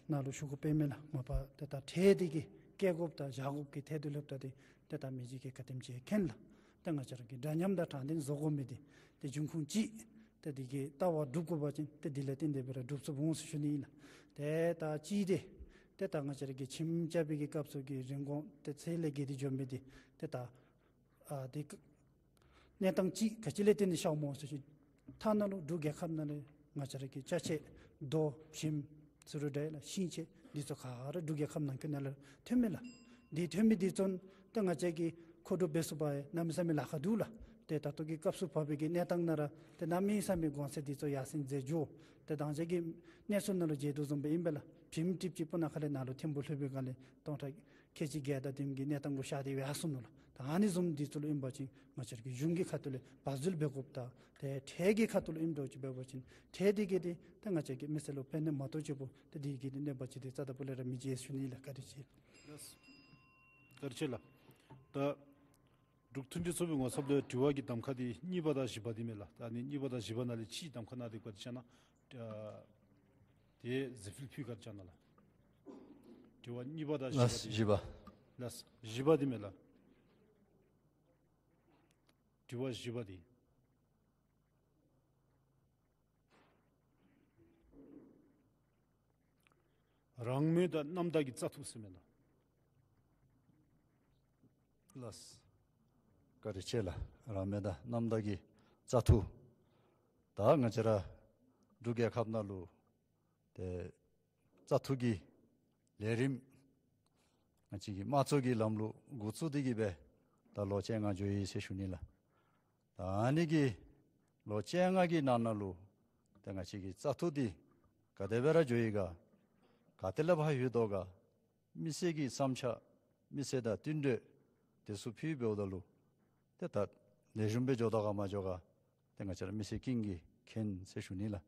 ནཱ་ལུ་ཞུ་དགོཔ་མེད་ལགས། མ་པ་ཏེ་ད་ཁྲལ་འདི་གིས་བཀལ་དགོཔ་དང་བཞག་དགོཔ་གི་ཐད་དུ་ལྷོདཔ་ད་ཏེ་ཏེ་ད་མི་རྗེ་གིས་ག་དེམ་ཅིག་མཁྱེན་ལགས། ཏེ་ང་བཅས་ར་གིས་འདྲ་མཉམ་དང་དྲང་བདེན་བཟོ་དགོ་མི་འདི་ཏེ་འབྱུང་ཁུངས་ཅིག་ཏེ་འདི་གི་ལྟ་བ་སྒྲུབ་དགོ་པ་ཅིན་ཏེ་འདི་ལས་བརྟེན་ཏེ་སྦེ་ར་སྒྲུབ་ཚུགསཔ་འོང་ཟེར་ཞུ་ནི་ཨིན་ལགས། ཏེ་ད་ཅིག་འདི་ཏེ་ད་ང་བཅས་ར་གིས་ཁྱིམ་རྐྱབ་པའི་གི་སྐབས་སུ་གི་རིན་གོང་ཏེ་ཚད་ལས་བརྒལ་ཏེ་འགྱོ་མི་འདི་ཏེ་ད་ཨ་འདི་གནས་སྟངས་ཅིག་ག་ཅི་ལས་བརྟེན་ཏེ་ཤརཝ་སྨོ་ཟེར་ཞུ་ཅི། ཐ་ན་ལུ་འབྲུག་རྒྱལ་ཁབ་ནང་ལས་ང་བཅས་ར་གི་ཅ་ཆས་རྡོ་ཞིམ་ཚུ་རུང་འདྲ་ལགས་ཤིང་ཆས་འདི་ཚུ་ག་ར་འབྲུག་རྒྱལ་ཁབ་ནང་འཁོད་ནང་ལས་ཐོན་མས་ལགས། འདི་ཐོན་མི་འདི་ཚུ་ད་ང་བཅས་ཀྱིས་མཁོ་སྒྲུབ་འབད་ཚུགས་པར་གནམ་མེད་ས་མེད་ལཱ་ཁག་འདུག་ལགས། ཏེ་ད་ལྟོ་གི་སྐབས་སུ་བབས་པའི་གི་གནས་སྟངས་ནང་ར་ཏེ་གནམ་མེད་ས་མེད་གོང་ཚད་འདི་ཚུ་ཡར་སེང་འཛེགས་འགྱོ། ཏེ་ད་ཅི་གི་གནས་ཚུལ་ནང་ལུ་མཇལ་དོ་བཟུམ་སྦེ་ཨིན་པས་ལགས། བྱེམ་ཀྲིག་ཅིག་སྤུ་ན་ཁ་ལས་ནཱ་ལུ་ཐིམ་ཕུག་ལྷོད་པའི་སྒང་ལས་སྟོང་ཕྲག་ཁལ་གཅིག་བརྒྱད་དང་དེམ་གྱི་གནས་སྟངས་གུ་ཤར་ཏེ་ཡར་སོང་ནུག་ལགས། ད་ཨ་ནི་བཟུམ་འདི་ཚུ་ལུ་ཨིན་པ་ཅིན་ང་བཅས་ར་གིས་གཞུང་གི་ཁ་ཐུག་ལས་བ་ཟུལ་འབད་དགོཔ་དང་ཏེ་ཁྲལ་གྱི་ཁ་ཐུག་ལུ་ཨིནམ་འདྲཝ་ཅིག་འབད་བ་ཅིན་ཁྲལ་འདི་གིས་འདི་ད་ང་བཅས་ཀྱི་མི་སེར་ལུ་ཕན་ནི་མ་གཏོགས་ཅིག་པོ་ཏེ་འདི་གིས་འདི་གནོད་པ་ཅིག་འདི་རྩ་དང་པོ་ལས་ར་མི་འབྱུང་ཟེར་ཞུ་ནི་ལགས། བཀའ་དྲིན་ཆེ། ལགས། བཀའ་དྲིན་ཆེ་ལགས། ད་འབྲུག་མཐུན་འབྲེལ་ཚོགས་པའི་ངོ་ཚབ་ལས་དྲི་བ་གི་གདམ་ཁ་འདི་གཉིས་པ་དང་བཞི་པ་འདི་མས་ལགས། ད་ཨ་ནི་གཉིས་པ་དང་བཞི་པ་ནང་ལས་ཅིག་གདམ་ཁ་གནང་སྟེ་བཀའ་དྲིན་བསྐྱང་གནང་། ཨ་ཏེ་གཟིགས་ཕུལ་ཕུལ་བཀའ་དྲིན་བསྐྱང་གནང་ལགས། དྲི་བ་གཉིས་པ་དང་བཞི་པ་ལགས། འདི་བཞི་པ། ལགས། བཞི་པ་འདི་མས་ལགས། དྲི་བ་བཞི་པ་འདི། རང་མོས་དང་རྣམ་དག་གི་བཙག་འཐུ་ཟེར་མས་ལགས། ལགས། བཀའ་དྲིན་ཆེ་ལགས། རང་མོས་དང་རྣམ་དག་གི་བཙག་འཐུ། ད་ང་བཅས་ར་འབྲུག་རྒྱལ་ཁབ་ནང་ལུ་ཏེ་བཙག་འཐུ་གི་ལས་རིམ་ང་བཅས་ཀྱི་དམངས་གཙོ་གི་ལམ་ལུགས་འགོ་བཙུགས་ཏེ་གི་སྦེ་ད་ལོ་བཅོ་ལྔ་འགྱོ་ཡི་ཟེར་ཞུ་ནི་ལགས། ད་ཨ་ནི་གི་ལོ་བཅོ་ལྔ་གི་ནང་ན་ལུ་ཏེ་ང་བཅས་ཀྱི་བཙག་འཐུ་འདི་ག་དེ་སྦེ་ར་འགྱོ་ཡི་ག། ག་ཏེ་ལས་ཕར་ལྷོད་དོ་ག། མི་སེར་གྱི་བསམ་འཆར་མི་སེར་དང་བསྟུན་གྲོས་དེ་ཚུ་ཕུལ་འབདཝ་ད་ལུ་ཏེ་ད་ལེགས་ཤོམ་སྦེ་འགྱོ་དོ་ག་མ་འགྱོ་ག། ཏེ་ང་བཅས་ར་མི་སེར་ཀུན་གྱིས་མཁྱེན་ཟེར་ཞུ་ནི་ལགས།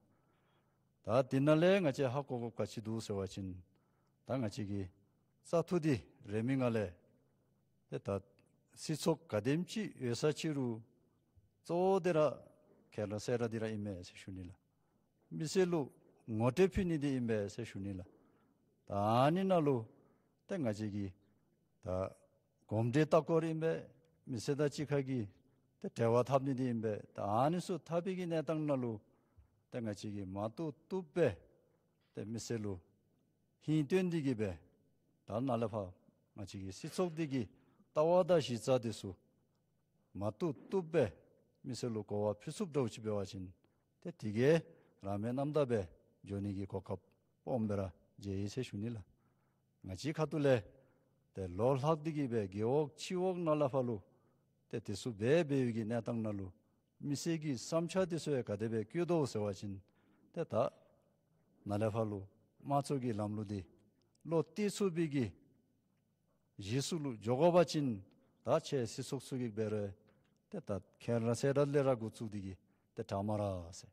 ད་འདི་ནང་ལས་ང་བཅས་ཧ་གོ་དགོཔ་ག་ཅི་འདུག་ཟེར་བ་ཅིན་ད་ང་བཅས་ཀྱི་བཙག་འཐུ་འདི་རེ་མིག་ནང་ལས་ཏེ་ད་སྲིད་ཚོགས་ག་དེམ་ཅིག་ཡོད་ས་ཅིག་རུང་གཙོ་བོ་འདི་ར་ཁེ་ར་སེ་ར་འདི་ར་ཨིན་མས་ཟེར་ཞུ་ནི་ལགས། མི་སེར་ལུ་ངོ་སྤྲོད་ཕུལ་ནི་འདི་ཨིན་པས་ཟེར་ཞུ་ནི་ལགས། ད་ཨ་ནི་ནང་ལུ་ཏེ་ང་བཅས་ཀྱི་ད་གོམས་འདྲིས་ལྟ་སྐོར་ཨིན་པས། མི་སེར་དང་གཅིག་ཁར་གྱི་ཏེ་འབྲེལ་བ་འཐབ་ནི་འདི་ཨིན་པས། ད་ཨ་ནི་ཚུ་འཐབ་པའི་གི་གནས་སྟངས་ནང་ལུ་ཏེ་ང་བཅས་ཀྱིས་མ་བཏུབ་བཏུབ་སྦེ་ཏེ་མི་སེར་ལུ་ཧིང་སྟོན་ཏེ་གི་སྦེ་ད་ནཱ་ལས་ཕར་ང་བཅས་ཀྱི་སྲིད་ཚོགས་འདི་གི་ལྟ་བ་དང་གཞི་རྩ་འདི་ཚུ་མ་བཏུབ་བཏུབ་སྦེ་མི་སེར་ལུ་གོ་བ་ཕུལ་ཚུགསཔ་འདྲཝ་ཅིག་འབད་བ་ཅིན་ཏེ་དེ་གིས་རང་མོས་རྣམ་དག་སྦེ་འགྱོ་ནི་གི་གོ་སྐབས་སྦོམ་སྦེ་ར་མཇལ་ཡི་ཟེར་ཞུ་ནི་ལགས། ང་བཅས་ཁ་ཐུག་ལས་ཏེ་ལོ་ལྷག་སྟེ་གི་སྦེ་རྒེད་འོག་སྤྱི་འོག་ནང་ལས་ཕར་ལུ་ཏེ་དེ་ཚུ་འབད་འབད་བའི་གི་གནས་སྟངས་ནང་ལུ་མི་སེར་གྱི་བསམ་འཆར་དེ་ཚུ་ཡང་ག་དེ་སྦེ་བཀོད་དོ་ཟེར་བ་ཅིན་ཏེ་ད་ནཱ་ལས་ཕར་ལུ་དམངས་གཙོ་གི་ལམ་ལུགས་འདི་བློ་གཏད་ཚུགས་པའི་གི་གཞི་ཚུ་ལུ་འགྱོ་དགོ་པ་ཅིན་ད་ཁྱེད་སྲིད་ཚོགས་ཚུ་གིས་འབད་རུང་ཏེ་ད་ཁེ་ར་སེ་ར་ལས་ར་འགོ་བཙུགས་ཏེ་གི་ཏེ་དྲག་སྨ་ར་ཟེར།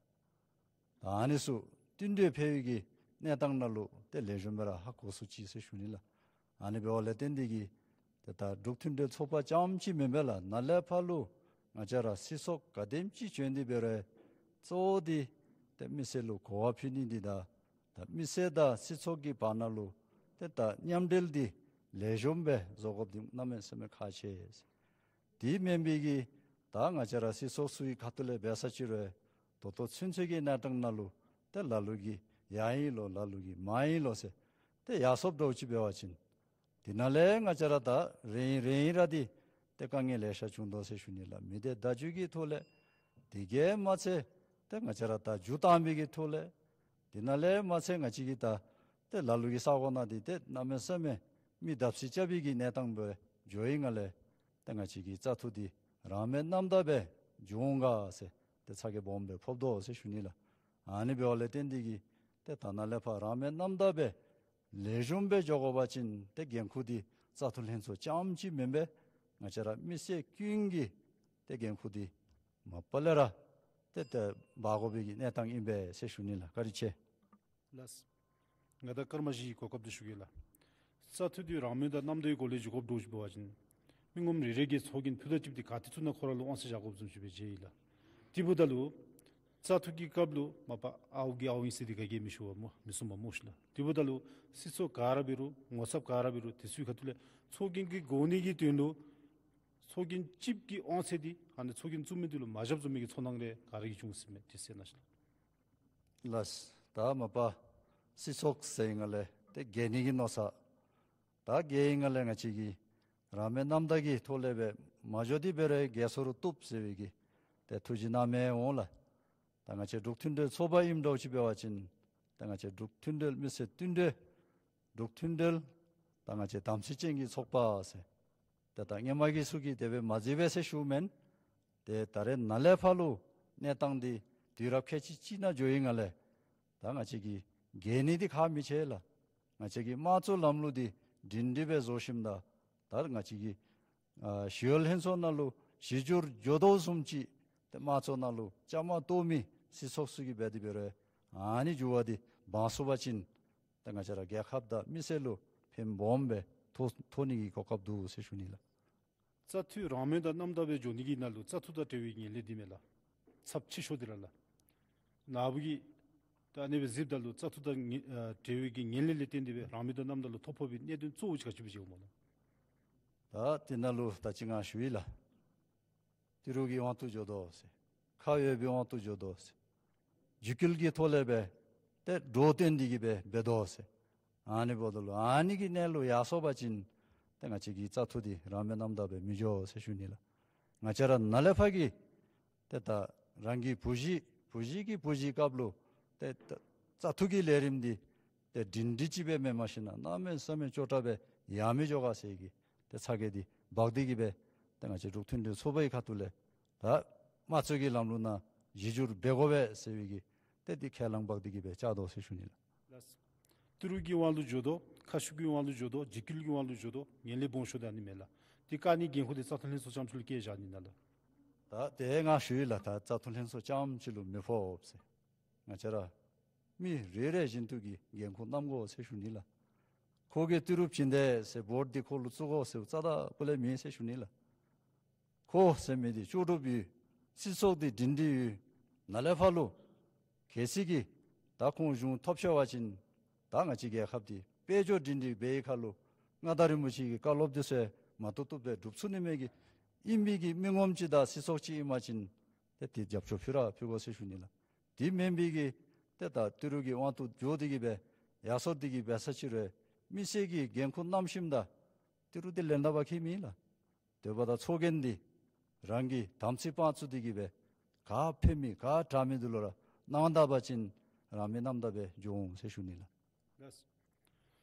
ད་ཨ་ནི་ཚུ་བསྟུན་གྲོས་འཕེལ་བའི་གི་གནས་སྟངས་ནང་ལུ་ཏེ་ལེགས་ཤོམ་སྦེ་ར་ཧ་གོ་ཚུགས་ཅི་ཟེར་ཞུ་ནི་ལགས། ཨ་ནི་འབདཝ་ལས་བརྟེན་ཏེ་གི་ཏེ་ད་འབྲུག་མཐུན་འབྲེལ་ཚོགས་པ་རྐྱངམ་ཅིག་མེན་པས་ལགས། ནཱ་ལས་ཕར་ལུ་ང་བཅས་ར་སྲིད་ཚོགས་ག་དེམ་ཅིག་བྱོན་ཏེ་འབད་རུང་གཙོ་བོ་འདི་ཏེ་མི་སེར་ལུ་གོ་བ་ཕུལ་ནི་འདི་དང་ད་མི་སེར་དང་སྲིད་ཚོགས་ཀྱི་བར་ན་ལུ་ཏེ་ད་མཉམ་འབྲེལ་འདི་ལེགས་ཤོམ་སྦེ་བཟོ་དགོཔ་འདི་གནམ་མེད་ས་མེད་ཁག་ཆེ། དེ་མེན་པའི་གི་ད་ང་བཅས་ར་སྲིད་ཚོགས་ཚུ་གི་ཁ་ཐུག་ལས་འབད་ས་ཅིག་རུང་ད་ལྟོ་ཚུན་ཚོད་ཀྱི་གནས་སྟངས་ནང་ལུ་ཏེ་ལ་ལུ་གིས་ཡར་ཨིན་ལོ་ལ་ལུ་གིས་མར་ཨིན་ལོ་ཟེར་ཏེ་ཡར་སོངམ་འདྲཝ་ཅིག་འབད་བ་ཅིན་དེ་ནང་ལས་ང་བཅས་ར་ད་རེ་རེ་ར་འདི་ ཏེ་དཀའ་ངལ་ལེ་ཤ་བྱུང་དོ་ཟེར་ཞུ་ནི་ལགས། མི་སྡེ་བརྡ་བརྒྱུད་ཀྱི་ཐོག་ལས་དེ་གིས་མ་ཚད་ཏེ་ང་བཅས་ར་ད་འགྱུར་བཏང་བའི་གི་ཐོག་ལས་དེ་ནང་ལས་མ་ཚད་ང་བཅས་ཀྱི་ད་ཏེ་ལ་ལུ་གི་ས་གོ་ནང་འདི་ཏེ་གནམ་མེད་ས་མེད་མི་བརྡབ་གསིག་རྐྱབ་པའི་གི་གནས་སྟངས་སྦེ་འགྱོ་ཡི་ནང་ལས་ཏེ་ང་བཅས་ཀྱི་བཙག་འཐུ་འདི་རང་མོས་རྣམ་དག་སྦེ་འགྱོ་འོང་ག་ཟེར་ཏེ་ཚ་གྱང་སྦོམ་སྦེ་ཕོག་དོ་ཟེར་ཞུ་ནི་ལགས། ཨ་ནི་འབདཝ་ལས་བརྟེན་ཏེ་གིས་ཏེ་ད་ནཱ་ལས་ཕར་རང་མོས་རྣམ་དག་སྦེ་ལེགས་ཤོམ་སྦེ་འགྱོ་དགོ་པ་ཅིན་ཏེ་འགན་ཁུར་འདི་བཙག་འཐུ་ལྷན་ཚོགས་རྐྱངམ་གཅིག་མེན་པར་ང་བཅས་ར་མི་སེར་ཀུན་གྱི་ཏེ་འགན་ཁུར་འདི་མ་པ་ལས་ར་ཏེ་ཏེ་འབག་དགོ་པའི་གི་གནས་སྟངས་ཨིན་པས་ཟེར་ཞུ་ནི་ལགས། བཀའ་དྲིན་ཆེ། ལགས། ང་ད་སྐར་མ་བཞི་གི་གོ་སྐབས་འདི་ཞུ་གེ་ལགས། བཙག་འཐུ་འདི་རང་མོས་དང་རྣམ་དག་གི་སྒོ་ལས་འགྱོ་དགོཔ་འདྲཝ་ཅིག་འབད་བ་ཅིན་མི་ངོམ་རེ་རེ་གིས་ཚོགས་རྒྱན་ཕུད་རྡོག་གཅིག་འདི་ག་ཏེ་ཚུ་ནང་ཁོ་ར་ལུ་དབང་ཚད་བཞག་དགོཔ་བཟུམ་ཅིག་སྦེ་མཇལ་ཡི་ལགས། དེ་འབདཝ་ད་ལུ་བཙག་འཐུ་གི་སྐབས་ལུ་མ་པ་ཨའུ་གིས་ཨའུ་ཨིན་ཟེར་འདི་ག་གིས་མི་ཞུ་བ་སྨོ་མི་གསུང་བ་སྨོ་ཤིག་ལགས། དེ་འབདཝ་ད་ལུ་སྲིད་ཚོགས་ག་ར་འབད་རུང་ངོ་ཚབ་ག་ར་འབད་རུང་དེ་ཚུའི་ཁ་ཐུག་ལས་ཚོགས་རྒྱན་གྱི་དགོ་ནི་གི་དོན་ལུ་ཚོགས་རྒྱན་གཅིག་གི་དབང་ཚད་འདི་ཨ་ནི་ཚོགས་རྒྱན་བཙུགས་མི་འདི་ལུ་མ་བཞགཔ་བཟུམ་མའི་གི་ཚོར་སྣང་རེ་ག་ར་གིས་བྱུང་ཟེར་མས། དེ་ཟེར་གནང་ཤིག་ལགས། ལགས། ད་མ་པ་སྲིད་ཚོགས་ཟེར་ཡི་ནང་ལས་ཏེ་རྒྱལ་ནི་གི་མནོ་བསམ་ད་རྒྱལ་ཡི་ནང་ལས་ང་བཅས་ཀྱིས་རང་མོས་རྣམ་དག་གི་ཐོག་ལས་སྦེ་མ་འགྱོ་སྟེ་འབད་རུང་རྒྱལ་སོ་རུང་བཏུབ་ཟེར་བའི་གི་ཏེ་ཐུགས་བཞེད་གནང་མི་འོང་ལགས། ད་ང་བཅས་འབྲུག་མཐུན་འབྲེལ་ཚོགས་པ་ཨིནམ་འདྲཝ་ཅིག་འབད་བ་ཅིན་ད་ང་བཅས་འབྲུག་མཐུན་འབྲེལ་མི་སེར་མཐུན་འབྲེལ་འབྲུག་མཐུན་འབྲེལ་ད་ང་བཅས་དམ་ཚིག་ཅན་གྱི་ཚོགས་པ་ཟེར་ཏེ་ད་སྔོན་མ་གི་ཚུ་གིས་དེ་སྦེ་མ་མཛད་པས་ཟེར་ཞུཝ་མེན། ཏེ་ད་རེས་ནཱ་ལས་ཕར་ལུ་གནས་སྟངས་འདི་དུས་རབས་ཁལ་གཅིག་གཅིག་ནང་འགྱོ་ཡི་ནང་ལས་ད་ང་བཅས་ཀྱིས་རྒྱལ་ནི་འདི་ཁག་མི་ཆེ་ལགས། ང་བཅས་ཀྱི་དམངས་གཙོའི་ལམ་ལུགས་འདི་སྒྲིང་སྒྲི་སྦེ་བཟོ་ཞིནམ་ད་ད་ང་བཅས་ཀྱི་ཨ་ཞི་གཡོག་ལྷན་ཚོགས་ནང་ལུ་གཞི་འགྱུར་འགྱོ་དོ་བཟུམ་ཅིག་ཏེ་དམངས་གཙོ་ནང་ལུ་བཅའ་མར་གཏོགས་མི་སྲིད་ཚོགས་ཚུ་གིས་འབད་དེ་འབད་རུང་ཨ་ནི་འགྱུར་བ་འདི་འབག་ཚུགས་པ་ཅིན་ད་ང་བཅས་ར་རྒྱལ་ཁབ་དང་མི་སེར་ལུ་ཕན་སྦོམ་སྦེ་ཐོགས་ཐོགས་ནི་གི་གོ་སྐབས་འདུག་ཟེར་ཞུ་ནི་ལགས། བཙག་འཐུ་རང་མོས་དང་རྣམ་དག་སྦེ་འགྱོ་ནི་གི་ནང་ལུ་བཙག་འཐུ་དང་འབྲེལ་བའི་ངན་ལྷད་འདི་མས་ལགས། ཚབས་ཆེ་ཤོས་འདི་ར་ལགས། ནཱ་བུ་གིས་ད་ཨ་ནི་སྦེ་གཟིགསཔ་ད་ལུ་བཙག་འཐུ་དང་ངན་ཨ་འབྲེལ་བའི་གི་ངན་ལྷད་ལས་བརྟེན་ཏེ་སྦེ་རང་མོས་དང་རྣམ་དག་ལུ་ཐོ་ཕོག་པའི་གནད་དོན་གཙོ་བོ་ཅིག་ག་ཅི་སྦེ་མཇལཝ་སྨོ་ལགས། ད་དེ་ནང་ལུ་ད་ཅི་ང་ཞུ་ཡི་ལགས། ཏི་རུ་གི་དབང་དུ་འགྱོ་དོ་ཟེར། ཁ་ཡོད་པའི་དབང་དུ་འགྱོ་དོ་ཟེར། འཇིགས་སྐུལ་གྱི་ཐོག་ལས་སྦེ་ཏེ་འགྲོ་སྟོན་འདི་གིས་སྦེ་འབད་དོ་ཟེར། ཨ་ནི་འབདཝ་ད་ལུ་ཨ་ནི་གི་གནས་ལུ་ཡར་སོང་པ་ཅིན་ཏེ་ང་བཅས་ཀྱི་བཙག་འཐུ་འདི་རང་མོས་རྣམ་དག་སྦེ་མི་འགྱོ་ཟེར་ཞུ་ནི་ལགས། ང་བཅས་ར་ནཱ་ལས་ཕར་གྱི་ཏེ་ད་རང་གི་བུ་གཞི་བུ་གཞི་གི་བུ་གཞི་སྐབས་ལུ་ཏེ་ད་བཙག་འཐུ་གི་ལས་རིམ་འདི་ཏེ་སྒྲིང་སྒྲི་ཅིག་སྦེ་མེན་མ་གཞི་ནཱ་གནམ་མེད་ས་མེད་སྐྱོ་དྲགས་སྦེ་ཡང་མི་འགྱོ་ག་ཟེར་གྱི་ཏེ་ཚ་གྱང་འདི་འབག་སྟེ་གིས་སྦེ་ཏེ་ང་བཅས་འབྲུག་མཐུན་འབྲེལ་ཚོགས་པའི་ཁ་ཐུག་ལས་ད་དམངས་གཙོ་གི་ལམ་ལུགས་ནང་གཞི་འགྱུར་འབད་དགོ་པས་ཟེར་བའི་གི་ཏེ་འདི་ཁས་བླངས་འབག་སྟེ་གིས་སྦེ་བཅར་དོ་ཟེར་ཞུ་ནི་ལགས། ལགས། ཏི་རུ་གི་དབང་ལུ་འགྱོ་དོ། ཁ་ཤུགས་ཀྱི་དབང་ལུ་འགྱོ་དོ། འཇིགས་སྐུལ་གྱི་དབང་ལུ་འགྱོ་དོ། ངན་ལྷད་སྦོམ་ཤོས་འདི་ཨ་ནི་མས་ལགས། འདི་བཀག་ནིའི་འགན་ཁུར་འདི་བཙག་འཐུ་ལྷན་ཚོགས་རྐྱངམ་གཅིག་ལུ་བཀལ་བཞག་ནི་ནང་ལུ། ད་དེ་ང་ཞུ་ཡི་ལགས། ད་བཙག་འཐུ་ལྷན་ཚོགས་རྐྱངམ་གཅིག་ལུ་མི་ཕོག་ཟེར། ང་བཅས་ར་མི་རེ་རེ་བཞིན་དུ་གིས་འགན་ཁུར་བསྣམ་དགོ་ཟེར་ཞུ་ནི་ལགས། ཁོ་གིས་ཏི་རུ་བྱིན་དེས་ཟེར་བོཊ་འདི་ཁོ་ལུ་བཙུགས་དགོ་ཟེར་རྩ་དང་སྤུ་ལས་མེད་ཟེར་ཞུ་ནི་ལགས། ཁོ་ཟེར་མི་འདི་ལྕོགས་གྲུབ་ཡོད། སྲིད་ཚོགས་འདི་སྒྲིང་སྒྲི་ཡོད། ནཱ་ལས་ཕར་ལུ་གལ་སྲིད་ཀྱིས་ད་ཁོང་གཞུང་ཐོབ་ཤོར་བ་ཅིན་ད་ང་བཅས་རྒྱལ་ཁབ་འདི་དཔལ་འབྱོར་སྒྲིང་སྒྲི་འབད་བའི་ཁར་ལུ་མངའ་བདག་རིན་པོ་ཆེ་གི་བཀའ་སློབ་འདི་ཚུ་མ་བཏུབ་བཏུབ་སྦེ་སྒྲུབ་ཚུགས་ནི་མས་གི་ཨིན་པའི་གི་མི་ངོམ་ཅིག་དང་སྲིད་ཚོགས་ཅིག་ཨིན་པ་ཅིན་ཏེ་དེ་རྒྱབ་སྐྱོར་ཕུལ་ར་ཕུལ་དགོ་ཟེར་ཞུ་ནི་ལགས། དེ་མེན་པའི་གི་ཏེ་ད་ཏི་རུ་གི་དབང་དུ་འགྱོ་སྟེ་གིས་སྦེ་ཡར་སོང་སྟེ་གིས་འབད་ས་ཅིག་རུང་མི་སེར་གྱིས་འགན་ཁུར་བསྣམས་ཞིནམ་ད་ཏི་རུ་འདི་ལེན་ད་པ་ཁྱད་མེད་ལགས། དེ་འབདཝ་ད་ཚོགས་རྒྱན་འདི་རང་གིས་དམ་ཚིག་བང་བཙུགས་ཏེ་གིས་སྦེ་ག་ཕན་མི་ག་དྲག་མི་འདི་ལུ་ར་གནང་ད་པ་ཅིན་རང་མོས་རྣམ་དག་སྦེ་འགྱོ་འོང་ཟེར་ཞུ་ནི་ལགས། ལགས།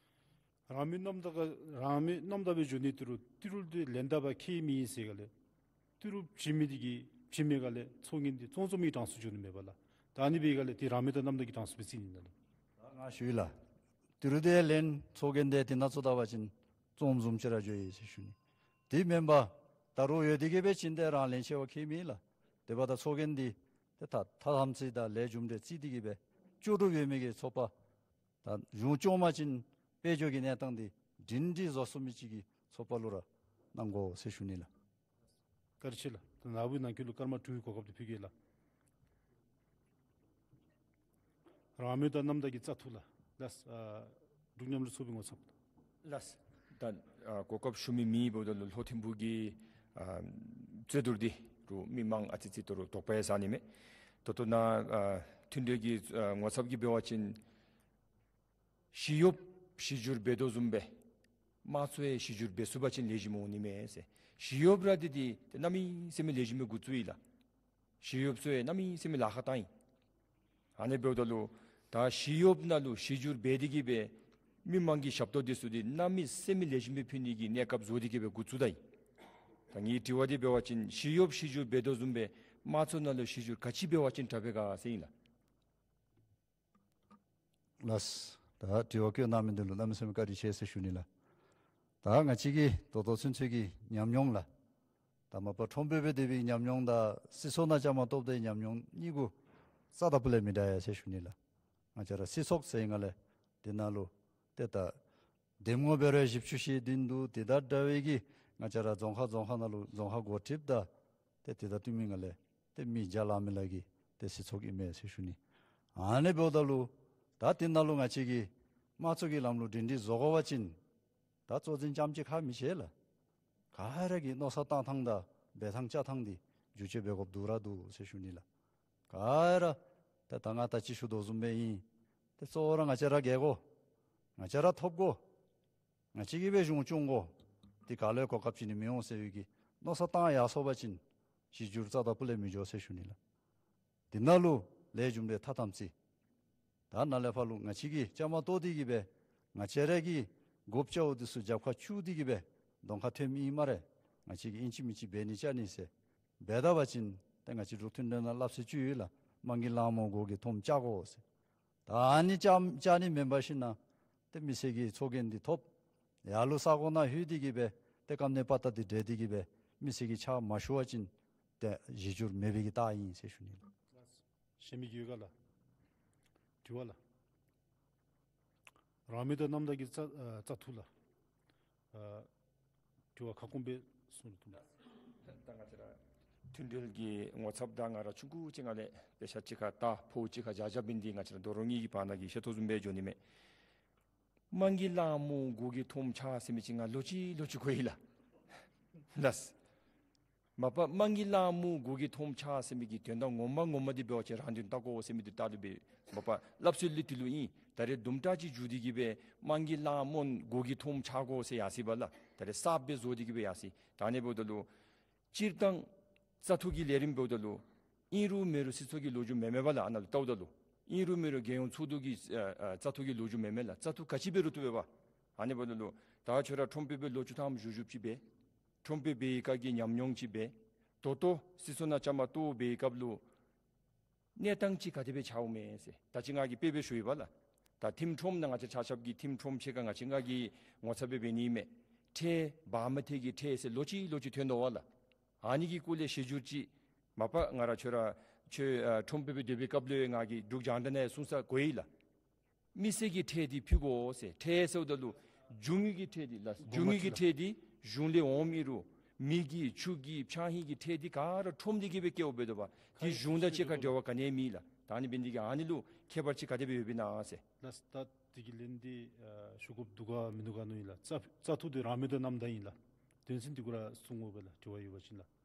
རང་མོས་རྣམ་དག་ག་རང་མོས་རྣམ་དག་སྦེ་འགྱོ་ནི་ཏི་རུ་ཏི་རུ་འདི་ལེན་ད་པ་ཁྱད་མེད་ཟེར་ག་ལས་ཏི་རུ་བྱིན་མི་འདི་གིས་བྱིན་མི་ག་ལས་ཚོགས་རྒྱན་འདི་བཙོང་བཙོང་མི་གྲངས་སུ་འགྱོ་ནི་མས་པ་ལགས། ད་ཨ་ནི་འབད་ག་ལས་འདི་རང་མོས་དང་རྣམ་དག་གི་གྲངས་སུ་སྦེ་རྩི་ནི་ཨིན་ན་ལགས། ད་ང་ཞུ་ཡི་ལགས། ཏི་རུ་འདི་ལེན་ཚོགས་རྒྱན་འདི་དེ་ནང་བཙུགས་ད་པ་ཅིན་བཙོངམ་བཟུམ་ཅིག་ར་འགྱོ་ཡི་ཟེར་ཞུ་ནི། དེ་མེན་པར་ད་རུང་ཡོད་དེ་གིས་སྦེ་བྱིན་ཏེ་རང་ལེན་ཆེ་བ་ཁྱད་མེད་ལགས། དེ་འབདཝ་ད་ཚོགས་རྒྱན་འདི་ཏེ་ད་ཐ་དམ་ཚིག་དང་ལས་རྒྱུ་འབྲས་བརྩི་སྟེ་གིས་སྦེ་ལྕོགས་གྲུབ་ཡོད་མི་གི་ཚོགས་པ་ད་གཞུང་སྐྱོང་པ་ཅིན་དཔལ་འབྱོར་གྱི་གནས་སྟངས་འདི་སྒྲིང་སྒྲི་བཟོ་ཚུགས་མི་ཅིག་གི་ཚོགས་པ་ལུ་ར་གནང་དགོ་ཟེར་ཞུ་ནི་ལགས། བཀའ་དྲིན་ཆེ་ལགས། ད་ནཱ་བུ་ནང་འཁོད་ལུ་སྐར་མ་དྲུག་གི་གོ་སྐབས་འདི་ཕུལ་གེ་ལགས། རང་མོས་དང་རྣམ་དག་གི་བཙག་འཐུ་ལགས། ལགས། ཨ་འབྲུག་མཉམ་རུབ་ཚོགས་པའི་ངོ་ཚབ། ལགས། ད་ཨ་གོ་སྐབས་ཞུ་མི་མེད་འབདཝ་ད་ལུ་ལྷོ་ཐིམ་ཕུག་གི་ཨ་རྩོད་བསྡུར་འདི་རུང་མི་མང་ཨ་ཙི་ཙི་ཏོ་རུང་དོགས་པ་ཡང་ཟ་ནི་མས། ད་ལྟོ་ནཱ་ཨ་མཐུན་འབྲེལ་གྱི་ཨ་ངོ་ཚབ་ཀྱིས་འབད་བ་ཅིན་ཞི་གཡོགཔ་གཞི་འགྱུར་འབད་དོ་བཟུམ་སྦེ་དམངས་གཙོ་ཡང་གཞི་འགྱུར་འབད་ཚུགས་པ་ཅིན་ལེགས་ཤོམ་འོང་ནི་མས་ཟེར། ཞི་གཡོགཔ་ར་འདི་འདི་ཏེ་གནམ་མེད་ས་མེད་ལེགས་ཤོམ་སྦེ་འགོ་བཙུགས་ཡི་ལགས། ཞི་གཡོགཔ་ཚུ་ཡང་གནམ་མེད་ས་མེད་ལཱ་ཁག་བཏང་ཡི། ཨ་ནི་འབདཝ་ད་ལུ་ད་ཞི་གཡོགཔ་ནང་ལུ་ཞི་འགྱུར་འབད་དེ་གི་སྦེ་མི་མང་གི་ཞབས་ཏོག་འདི་ཚུ་འདི་གནམ་མེད་ས་མེད་ལེགས་ཤོམ་སྦེ་ཕུལ་ནི་གི་གནས་སྐབས་བཟོ་སྟེ་གི་སྦེ་འགོ་བཙུགས་ད་ཡི། ད་ངེའི་དྲི་བ་འདི་འབད་བ་ཅིན་ཞི་གཡོགཔ་ཞི་འགྱུར་འབད་དོ་བཟུམ་སྦེ་དམངས་གཙོ་ནང་ལུ་ཞི་འགྱུར་ག་ཅི་འབད་བ་ཅིན་དྲག་པས་ག་ཟེར་ཨིན་ལགས། ལགས། ད་དྲི་བ་བཀོད་གནང་མི་འདི་ལུ་གནམ་མེད་ས་མེད་བཀའ་དྲིན་ཆེ་ཟེར་ཞུ་ནི་ལགས། ད་ང་བཅས་ཀྱིས་ད་ལྟོ་ཚུན་ཚོད་ཀྱི་ཉམས་མྱོང་ལགས། ད་མ་པ་ཁྲོམ་དཔོན་སྦེ་སྡོད་པའི་ཉམས་མྱོང་དང་སྲིད་ཚོགས་ནང་བཅའ་མར་གཏོགས་པའི་ཉམས་མྱོང་གཉིས་ཀུ་རྩ་དང་ཕུ་ལས་མི་འདྲ་ཡ་ཟེར་ཞུ་ནི་ལགས། ང་བཅས་ར་སྲིད་ཚོགས་ཟེར་ཨིན་ན་ལས་དེ་ནང་ལུ་ཏེ་ད་འདེམས་ངོ་འབད་རུང་བཞི་བཅུ་ཞེ་བདུན་འདུག། དེ་དང་འདྲ་བའི་གི་ང་བཅས་ར་རྫོང་ཁག་རྫོང་ཁག་ནང་ལུ་རྫོང་ཁག་འགོ་ཁྲིདཔ་དང་ཏེ་དེ་དང་བསྟུན་མི་ནང་ལས་ཏེ་མི་བརྒྱ་ལང་མི་ལག་གི་ཏེ་སྲིད་ཚོགས་ཨིན་མས་ཟེར་ཞུ་ནི། ཨ་ནི་འབདཝ་ད་ལུ་ད་དེ་ནང་ལུ་ང་བཅས་ཀྱིས་དམངས་གཙོ་གི་ལམ་ལུགས་སྒྲིང་སྒྲི་བཟོ་དགོ་པ་ཅིན་ད་གཙོ་འཛིན་རྐྱངམ་གཅིག་ཁར་མི་ཆོད་ལགས། ག་ར་གི་མནོ་བསམ་བཏང་ཐངས་དང་འབད་ཐངས་བཅའ་ཐངས་འདི་བསྒྱུར་བཅོས་འབད་དགོཔ་འདུག་ར་འདུག་ཟེར་ཞུ་ནི་ལགས། ག་ར་ད་ད་ང་ད་ཅི་ཞུ་དོ་བཟུམ་སྦེ་ཨིན། ཏེ་གཙོ་བོ་ར་ང་བཅས་ར་རྒས་དགོ། ང་བཅས་ར་ཐོབ་དགོ། ང་བཅས་ཀྱིས་སྦེ་གཞུང་སྐྱོང་དགོ། ཏེ་ག་ལུ་ཡང་གོ་སྐབས་ཅིག་ནི་མི་འོང་ཟེར་བའི་གི་མནོ་བསམ་བཏང་ཡར་སོང་པ་ཅིན་གཞི་འགྱུར་རྩ་དང་ཕུ་ལས་མི་འགྱོ་ཟེར་ཞུ་ནི་ལགས། དེ་ནང་ལུ་ལས་རྒྱུ་འབྲས་ཐ་དམ་ཚིག། ད་ནཱ་ལས་ཕར་ལུ་ང་བཅས་ཀྱིས་བཅའ་མར་གཏོགས་ཏེ་གི་སྦེ་ང་བཅས་ར་གི་དགོཔ་བཅའཝ་འདི་ཚུ་རྒྱབ་ཁར་བཙུགས་ཏེ་གི་སྦེ་གདོང་ཁར་ཐོནམ་ཨིན་སྨ་རེ། ང་བཅས་ཀྱིས་ཨིན་ཅི་མིན་ཅི་འབད་ནི་བཅའ་ནི་ཟེར་འབད་ད་པ་ཅིན་ཏེ་ང་བཅས་འབྲུག་མཐུན་སྒྲིལ་ནང་སླབ་སྲོལ་ཅིག་ཡོད་ལགས། དམངས་ཀྱི་ལང་མོ་མགོ་གིས་འཐོམ་བཅའ་དགོ་ཟེར། ད་ཨ་ནི་བཅའ་བཅའ་ནི་མེན་པར་ཞིན་ན་ཏེ་མི་སེར་གྱི་ཚོགས་རྒྱན་འདི་ཐོབ། ཡར་ལུ་ས་གོ་ནང་ལྷོད་དེ་གི་སྦེ་ཏེ་སྐམ་ནད་པ་ཏ་འདི་འདྲེས་ཏེ་གི་སྦེ་མི་སེར་གྱི་ཕྱག་མ་ཞུ་བ་ཅིན་ཏེ་གཞི་འགྱུར་མེད་པའི་གི་རྟགས་ཨིན་ཟེར་ཞུ་ནི་ལགས། གཞན་མི་གི་ཡོད་ག་ལགས། དྲི་བ་ལགས། རང་མོས་དང་རྣམ་དག་གི་བཙག་ཨ་བཙག་འཐུ་ལགས། ཨ་དྲི་བ་ཁ་སྐོང་སྦེ་གསུང་རུང་བཏུབ་ལགས། ད་ང་བཅས་ར་མཐུན་འབྲེལ་གྱི་ངོ་ཚབ་དང་ང་ར་ཆུང་ཀུ་ཅིག་ནང་ལས་དཔེ་ཆ་གཅིག་ཁར་ད་ཕོ་གཅིག་ཁར་བཞག་བཞགཔ་ཨིན། འདི་ང་བཅས་ར་དོ་རུང་གཉིས་ཀྱི་བར་ན་གི་ཤེས་ཏོག་བཟུམ་སྦེ་འགྱོ་ནི་མས། དམངས་ཀྱི་ལང་མོ་མགོ་གིས་འཐོམ་བཅའ་ཟེར་མི་ཅིག་ང་ལོག་ཅི་ལོག་ཅི་གོ་ཡི་ལགས། ལགས། མ་པ་དམངས་ཀྱི་ལང་མོ་མགོ་གིས་འཐོམ་བཅའ་ཟེར་མི་གི་དོན་དག་ངོ་མ་ངོ་མ་འདི་འབད་བ་ཅིན་རང་དོན་ལྟ་དགོ་ཟེར་མི་འདི་ལྟ་ལུ་སྦེ་མ་པ་སླབ་སྲོལ་འདི་ལུ་ཨིན། ད་རེས་དུམ་གྲ་ཅིག་འགྱུར་ཏེ་གི་སྦེ་དམངས་ཀྱི་ལང་མོ་མགོ་གིས་འཐོམ་བཅའ་དགོ་ཟེར་ཡར་སོ་ཡི་པ་ལགས། ད་རེས་གསརཔ་སྦེ་བཟོ་སྟེ་གི་སྦེ་ཡར་སོ་ཡི། ད་ཨ་ནི་འབདཝ་ད་ལུ་སྤྱིར་བཏང་བཙག་འཐུ་གི་ལས་རིམ་འབདཝ་ད་ལུ་ཨིན་རུང་མེན་རུང་སྲིད་ཚོགས་ཀྱི་ལོ་རྒྱུས་མེན་མས་པ་ལགས། ཨ་ནཱ་ལུ་བལྟཝ་ད་ལུ་ཨིན་རུང་མེན་རུང་རྒྱལ་ཡོངས་ཚོགས་འདུ་གི་ཨ་ཨ་བཙག་འཐུ་གི་ལོ་རྒྱུས་མེན་མས་ལགས། བཙག་འཐུ་ག་ཅི་འབད་རུང་བཏུབ་པས་པ། ཨ་ནི་འབདཝ་ད་ལུ་ད་ཁྱོད་ར་ཁྲོམ་དཔོན་སྦེ་ལོ་བཅུ་ཐམ་བཞུགས་བཞུགསཔ་ཅིག་སྦེ་ཁྲོམ་དཔོན་འབད་བའི་སྐབས་ཀྱི་ཉམས་མྱོང་ཅིག་སྦེ་ད་ལྟོ་སྲིད་ཚོགས་ནང་བཅའ་མར་གཏོགས་པའི་སྐབས་ལུ་གནས་སྟངས་ཅིག་ག་དེ་སྦེ་འཆརཝ་མས་ཟེར། ད་ཅི་ང་གིས་དཔེ་སྦེ་ཞུ་ཡི་པ་ལགས། ད་ཁྲིམས་ཁྲོམ་ནང་ང་བཅས་ཆ་ཁྱབ་ཀྱིས་ཁྲིམས་ཁྲོམ་ཕྱེད་ཀ་ང་བཅས་ང་གིས་ངོ་ཚབ་སྦེ་འབད་ནི་མས། ཁྲལ་བར་མ་ཐལ་གྱི་ཁྲལ་ཟེར་ལོག་ཅི་ལོག་ཅི་ཐོན་དོ་བ་ལགས། ཨ་ནི་གི་སྐོར་ལས་ཞི་འགྱུར་ཅིག་མ་པ་ང་ར་ཁྱོད་ར་ཁྱོད་ཨ་ཁྲོམ་དཔོན་སྦེ་སྡོད་པའི་སྐབས་ལུ་ཡང་ང་གིས་འབྲུག་རྒྱང་བསྒྲགས་ནང་གསུང་ས་གོ་ཡི་ལགས། མི་སེར་གྱི་ཁྲལ་འདི་ཕུལ་དགོ་ཟེར། ཁྲལ་ཟེརཝ་ད་ལུ་རྒྱུ་དངོས་ཀྱི་ཁྲལ་འདི་ལགས། རྒྱུ་དངོས་ཀྱི་ཁྲལ་འདི་གཞུང་ལས་འོངམ་ཨིན་རུང་མེ་གི་ཆུ་གི་ཕྱགས་སྙིགས་ཀྱི་ཁྲལ་འདི་ག་ར་ཁྲོམ་འདི་གིས་སྦེ་བཀལཝ་འབད་དོ་བ། འདི་གཞུང་དང་གཅིག་ཁར་འབྲེལ་བ་ག་ནི་ཡང་མེད་ལགས། ད་ཨ་ནི་འབད་ནི་འདི་གིས་ཨ་ནི་ལུ་ཁྱད་པར་ཅིག་ག་དེ་སྦེ་ཡོདཔ་ཨིན་ན་ཟེར། ལགས། ད་འདི་གི་ལན་འདི་ཨ་ཞུ་དགོཔ་འདུག་ག་མིན་འདུག་ག་མནོ་ཡི་ལགས། བཙག་བཙག་འཐུ་འདི་རང་མོས་དང་རྣམ་དག་ཨིན་ལགས། དོན་ཚན་འདི་གུ་ར་གསུང་དགོ་པས་ལགས། དྲི་བ་ཡོད་པ་ཅིན་ལགས།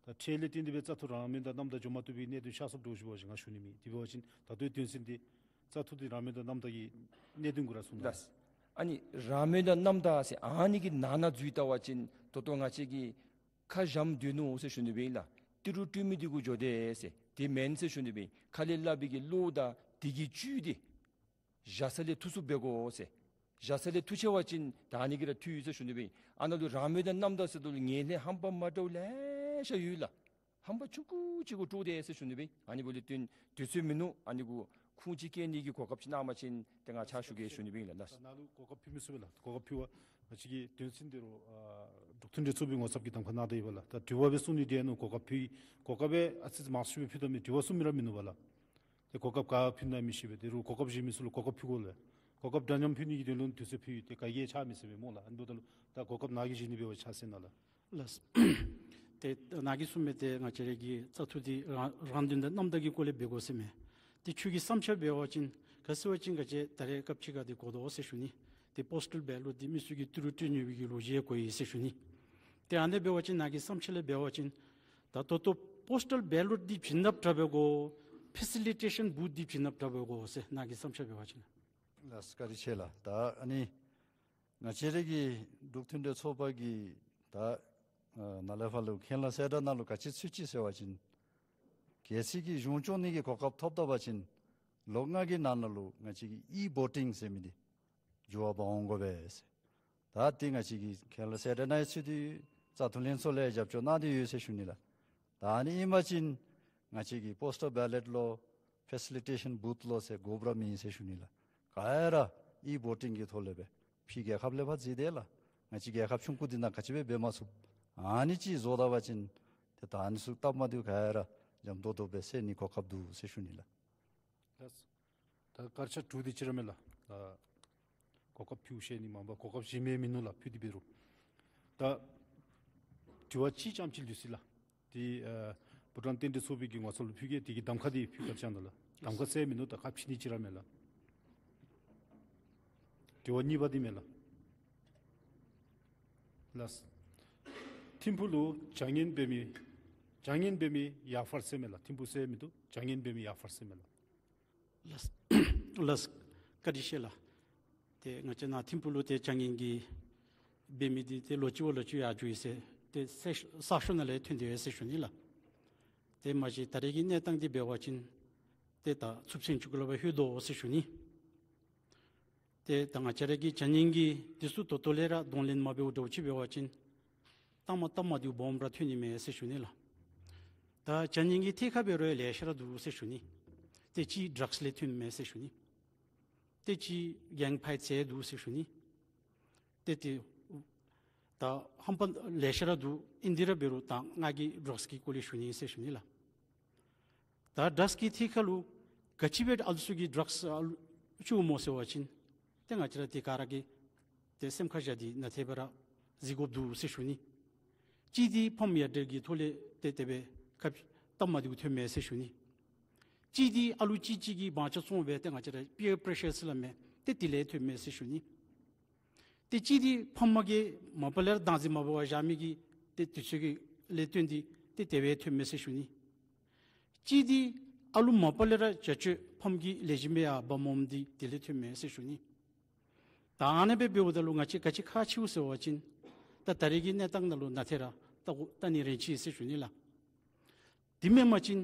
ད་ཁྲལ་ལས་བརྟེན་ཏེ་སྦེ་བཙག་འཐུ་རང་མོས་དང་རྣམ་དག་འགྱོ་མ་བཏུབ་པའི་གནད་དོན་ཤར་སོངམ་འདྲཝ་ཅིག་འབད་བ་ཅིན་ང་ཞུ་ནི་མེད། དེ་འབད་བ་ཅིན་ད་ལྟོའི་དོན་ཚན་འདི་བཙག་འཐུ་འདི་རང་མོས་དང་རྣམ་དག་གི་གནད་དོན་གུ་ར་གསུང་དགོ། ལགས། ཨ་ནི་རང་མོས་དང་རྣམ་དག་ཟེར་ཨ་ནི་གི་ནང་ན་འཛུལ་བལྟ་བ་ཅིན་ད་ལྟོ་ང་བཅས་ཀྱིས་ཁ་བཞམ་སྡོད་ནུག་ཟེར་ཞུ་ནི་སྦེ་ཨིན་ལགས། ཏི་རུ་སྤྲོད་མི་འདི་གུ་འགྱོ་དེས་ཟེར། དེ་མེན་ཟེར་ཞུ་ནི་སྦེ་ཨིན། ཁ་ལས་སླབ་པའི་གི་བློ་དང་དེ་གི་བཅུད་འདི་བཞག་ས་ལས་འཐུ་ཚུགསཔ་འབད་དགོ་ཟེར། བཞག་ས་ལས་འཐུ་ཆི་བ་ཅིན་ད་ཨ་ནི་གིས་ར་འཐུས་ཡོད་ཟེར་ཞུ་ནི་སྦེ་ཨིན། ཨ་ནཱ་ལུ་རང་མོས་དང་རྣམ་དག་ཟེརཝ་ད་ལུ་ངན་ལྷད་ཧམ་པ་མ་འདྲཝ་ལེ་ཤ་ཡོད་ལགས། ཧམ་པ་ཆུང་ཀུ་ཅིག་གུ་དཀྲུགས་དེས་ཟེར་ཞུ་ནི་སྦེ་ཨིན། ཨ་ནི་འབདཝ་ལས་བརྟེན་དུས་ཚོད་མིན་ནུག། ཨ་ནི་གུ་ཁུངས་ཅིག་བཀལ་ནི་གི་གོ་སྐབས་ཅིག་གནང་པ་ཅིན་ཏེ་ང་ཕྱག་ཞུ་གེ་ཞུ་ནི་སྦེ་ཨིན་ལགས། ད་ནཱ་ལུ་གོ་སྐབས་ཕུལ་མི་ཚུགས་པས་ལགས། གོ་སྐབས་ཕུལ་བ་ང་བཅས་ཀྱི་དོན་ཚན་འདི་རུ་ཨ་འབྲུག་མཐུན་འབྲེལ་ཚོགས་པའི་ངོ་ཚབ་ཀྱིས་གདམ་ཁ་གནང་དོ་ཡོད་པས་ལགས། ད་དྲི་བ་སྦེ་གསུང་ནི་འདི་ཨིན་ནོ། གོ་སྐབས་ཕུལ་གོ་སྐབས་སྦེ་ཨ་ཙི་ཙི་མང་སུ་སྦེ་ཕུལ་དོ་མས། དྲི་བ་གསུང་མི་ར་མིན་ནུག་པ་ལགས། ཏེ་གོ་སྐབས་ག་ཕུལ་ན་མི་ཤེས་པས། དེ་རུ་གོ་སྐབས་བཞེས་མི་ཚུ་ལུ་གོ་སྐབས་ཕུལ་དགོ་ལགས། གོ་སྐབས་འདྲ་མཉམ་ཕུལ་ནི་གི་དོན་ལུ་དུས་ཚོད་ཕུལ་ཡི། ཏེ་ག་གིས་ཆ་མི་ཟེར་བས་སྨོ་ལགས། ཨ་ནི་འབདཝ་ད་ལུ་ད་གོ་སྐབས་ནཱ་གིས་བཞེས་ནི་འབད་བ་ཅིན་ཆ་ཟེར་ན་ལགས། ལགས། ཏེ་ནཱ་གིས་གསུངས་མི་འདི་ང་བཅས་ར་གི་བཙག་འཐུ་འདི་རང་རང་དོན་དང་རྣམ་དག་གི་སྐོར་ལས་འབད་དགོ་ཟེར་མས། ཏེ་ཁྱོད་ཀྱི་བསམ་འཆར་འབད་བ་ཅིན་ག་ཅི་འབད་བ་ཅིན་ག་ཅི་ད་རེས་སྐབས་ཅིག་ཁར་འདི་གོ་དོ་ཟེར་ཞུ་ནི། ཏེ་པོསི་ཊཱལ་བེ་ལོཊ་འདི་མི་ཚུ་གིས་ཏི་རུ་སྤྲོད་ནི་གི་ལོ་རྒྱུས་གོ་ཡི་ཟེར་ཞུ་ནི། ཏེ་ཨ་ནི་འབད་བ་ཅིན་ནཱ་གི་བསམ་འཆར་ལས་འབད་བ་ཅིན་ད་ད་ལྟོ་པོསི་ཊཱལ་བེ་ལོཊ་འདི་བྱིན་རླབས་དྲག་པས་གོ་ཕེ་སི་ལི་ཊེ་ཤཱན་བུཐ་འདི་བྱིན་རླབས་དྲག་པས་གོ་ཟེར་ནཱ་གི་བསམ་འཆར་འབད་བ་ཅིན། ལགས་བཀའ་དྲིན་ཆེ་ལགས། ད་ཨ་ནི་ང་བཅས་ར་གི་འབྲུག་མཐུན་འབྲེལ་ཚོགས་པ་གི་ད་ ཨ་ནཱ་ལས་ཕར་ལུ་མཁན་སློབ་གསལ་བསྒྲགས་ནང་ལུ་ག་ཅི་ཚུད་ཅི་ཟེར་བ་ཅིན་གལ་སྲིད་ཀྱི་གཞུང་སྐྱོང་ནི་གི་གོ་སྐབས་ཐོབ་ད་པ་ཅིན་ལོ་ལྔ་གི་ནང་ན་ལུ་ང་བཅས་ཀྱི་ཨི་བོ་ཊིང་ཟེར་མི་འདི་འགྱུར་བ་འབག་འོང་དགོ་པས་ཟེར། ད་འདི་ང་བཅས་ཀྱི་མཁན་སློབ་གསལ་བསྒྲགས་ནང་ཡང་ཚུད་དེ་ཡོད། བཙག་འཐུ་ལྷན་ཚོགས་ལས་རྒྱབ་སྐྱོར་གནང་སྟེ་ཡོད་ཟེར་ཞུ་ནི་ལགས། ད་ཨ་ནི་ཨིན་པ་ཅིན་ང་བཅས་ཀྱི་པོསི་ཊལ་བེ་ལཊ་ལོ་ཕེ་སི་ལི་ཊེ་ཤཱན་བུཐ་ལོ་ཟེར་དགོཔ་ར་མེད་ཟེར་ཞུ་ནི་ལགས། ག་ར་ཨི་བོ་ཊིང་གི་ཐོག་ལས་སྦེ་ཕྱི་རྒྱལ་ཁབ་ལས་ཕར་བརྩིས་ཏེ་ལགས། ང་བཅས་རྒྱལ་ཁབ་ཆུང་ཀུ་འདི་ནང་ག་ཅི་སྦེ་འབད་མ་ཚུགས། ཨ་ནི་ཅིག་བཟོ་ད་པ་ཅིན་ཏེ་ད་ཨ་ནི་ཚུ་སྟབས་མ་བདེཝ་ག་ར་འཇམ་ཏོང་ཏོ་སྦེ་སེལ་ནི་གོ་སྐབས་འདུག་ཟེར་ཞུ་ནི་ལགས། ལགས། ད་སྐར་ཆ་དྲུག་དེ་ཅིག་ར་མས་ལགས། ད་གོ་སྐབས་ཕུལ་ཤེས་ནི་མ་པ་གོ་སྐབས་གཞན་མེད་མིན་ནུག་ལགས། ཕུལ་ཏེ་འབད་རུང་ད་དྲི་བ་གཅིག་ཙམ་ཅིག་ལུས་སོ་ཡི་ལགས། དེ་ཨ་བྷུ་ཊཱན་རྟེན་འབྲེལ་ཚོགས་པའི་གི་ངོ་ཚབ་ལུ་ཕུལ་གེ། དེ་གི་གདམ་ཁ་དེ་ཕུལ་ག་ཅི་ཨིན་ན་ལགས། གདམ་ཁ་ཟེར་མིན་ནུག། ད་ཁ་ཕྱེ་ནི་ཅིག་ར་མས་ལགས། དྲི་བ་གཉིས་པ་དེ་མས་ལགས། ལགས། ཐིམ་ཕུག་ལུ་བྱ་ངན་འབད་མི་བྱ་ངན་འབད་མི་ཡར་ཕར་ཟེར་མས་ལགས། ཐིམ་ཕུག་ཟེར་མིན་འདུག། བྱ་ངན་འབད་མི་ཡར་ཕར་ཟེར་མས་ལགས། ལགས། ལགས། བཀའ་དྲིན་ཆེ་ལགས། ཏེ་ང་བཅས་ནཱ་ཐིམ་ཕུག་ལུ་ཏེ་བྱ་ངན་གྱི་འབད་མི་འདི་ཏེ་ལོག་ཅི་བ་ལོག་ཅི་ཡར་འགྱོ་ཡི་ཟེར་ཏེ་གསར་ཤོག་ནང་ལས་ཐོན་ཏེ་ཡོད་ཟེར་ཞུ་ནི་ལགས། ཏེ་མ་གཞི་ད་རེས་ཀྱི་གནས་སྟངས་འདི་འབད་བ་ཅིན་ཏེ་ད་ཚུབ་ཆེན་ཅིག་གུ་ལུ་འབད་ལྷོད་དོ་ཟེར་ཞུ་ནི། ཏེ་ད་ང་བཅས་ར་གི་བྱ་ངན་གྱི་འདི་ཚུ་ད་ལྟོ་ལས་ར་གདོང་ལེན་མ་འབདཝ་འདྲཝ་ཅིག་འབད་བ་ཅིན་ལྟག་མ་སྟབས་མ་བདེཝ་སྦོམ་ར་ཐོན་ནི་མས་ཟེར་ཞུ་ནི་ལགས། ད་བྱ་ངན་གྱི་ཐད་ཁར་འབད་རུང་ལེ་ཤ་ར་འདུག་ཟེར་ཞུ་ནི། ཏེ་གཅིག་ཌྲགསི་ལས་ཐོནམ་མས་ཟེར་ཞུ་ནི། ཏེ་གཅིག་གེང་ཕའིཊ་ཟེར་འདུག་ཟེར་ཞུ་ནི། ཏེ་ཏེ་ད་ཧམ་པ་ལེ་ཤ་ར་འདུག། ཨིན་དེ་ར་འབད་རུང་ད་ང་གིས་ཌྲགསི་གི་སྐོར་ལས་ཞུ་ནི་ཟེར་ཞུ་ནི་ལགས། ད་ཌྲགསི་གི་ཐད་ཁར་ལུ་ག་ཅི་སྦེ་ཨ་ལུ་ཚུ་གིས་ཌྲགསི་ཨ་ལུ་བཙུགས་སྨོ་ཟེར་བ་ཅིན་ཏེ་ང་བཅས་ར་དེ་ག་ར་གིས་ཏེ་སེམས་ཁར་བཞག་སྟེ་ནན་ཏན་སྦེ་ར་གཟིགས་དགོཔ་འདུག་ཟེར་ཞུ་ནི། གཅིག་འདི་ཕམ་ཡ་འདྲེ་གི་ཐོག་ལས་ཏེ་དེ་སྦེ་ཁ་སྟབས་མ་བདེཝ་ཐོནམ་མས་ཟེར་ཞུ་ནི། གཅིག་འདི་ཨ་ལུ་གཅིག་གཅིག་གིས་བང་ཆ་བཙོང་སྦེ་ཏེ་ང་བཅས་ར་པི་ཡར་པི་རེ་ཤར་ཟེར་སླབ་མས། ཏེ་དེ་ལས་ཐོནམ་མས་ཟེར་ཞུ་ནི། ཏེ་གཅིག་འདི་ཕམ་གིས་མ་པ་ལས་ར་བདག་འཛིན་མ་འབད་བར་བཞག་མི་གི་ཏེ་དུས་ཚོད་ཀྱི་ལས་བརྟེན་ཏེ་ཏེ་དེ་སྦེ་ཐོནམ་མས་ཟེར་ཞུ་ནི། གཅིག་འདི་ཨ་ལུ་མ་པ་ལས་ར་བྱ་སྤྱོད་ཕམ་གྱིས་ལེགས་ཤོམ་སྦེ་ཡར་འབག་མ་འོངམ་འདི་དེ་ལས་ཐོནམ་མས་ཟེར་ཞུ་ནི། ད་ཨ་ནི་སྦེ་འབདཝ་ད་ལུ་ང་བཅས་ག་ཅི་ཁག་ཆེཝ་ཟེར་བ་ཅིན་ད་ད་རེས་ཀྱི་གནས་སྟངས་ནང་ལུ་ནན་ཏན་ར་བལྟ་དགོ་བལྟ་ནི་རན་ཆི་ཟེར་ཞུ་ནི་ལགས། དེ་མེན་པ་ཅིན་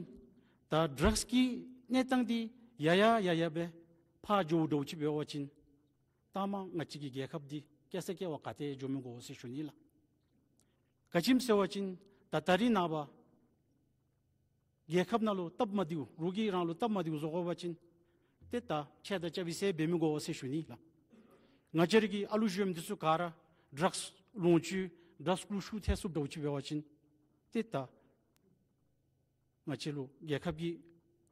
ད་ཌྲགསི་གི་གནས་སྟངས་འདི་ཡར་ཡར་ཡར་ཡར་སྦེ་ཕར་འགྱོཝ་འདྲཝ་ཅིག་འབད་བ་ཅིན་ད་མ་ང་བཅས་ཀྱི་རྒྱལ་ཁབ་འདི་བསྐྱལ་ས་བསྐྱལ་བར་ག་ཏེ་འགྱོ་མི་དགོ་ཟེར་ཞུ་ནི་ལགས། ག་ཅི་སྨོ་ཟེར་བ་ཅིན་ད་ད་རེས་ནངས་པ་རྒྱལ་ཁབ་ནང་ལུ་སྟབས་མ་བདེཝ་རོགས་ཀྱིས་རང་ལུ་སྟབས་མ་བདེཝ་བཟོ་དགོ་པ་ཅིན་ཏེ་ད་ཁྱད་དང་རྐྱབ་ཡི་ཟེར་འབད་མི་དགོ་ཟེར་ཞུ་ནི་ལགས། ང་བཅས་ར་གི་ཨ་ལུ་གཞོནམ་འདི་ཚུ་ག་ར་ཌྲགསི་ལོངས་སྤྱོད་ཌྲགསི་ལུ་ཤུགས་ཐལ་སོངམ་འདྲཝ་ཅིག་འབད་བ་ཅིན་ཏེ་ད་ང་བཅས་ལུ་རྒྱལ་ཁབ་ཀྱི་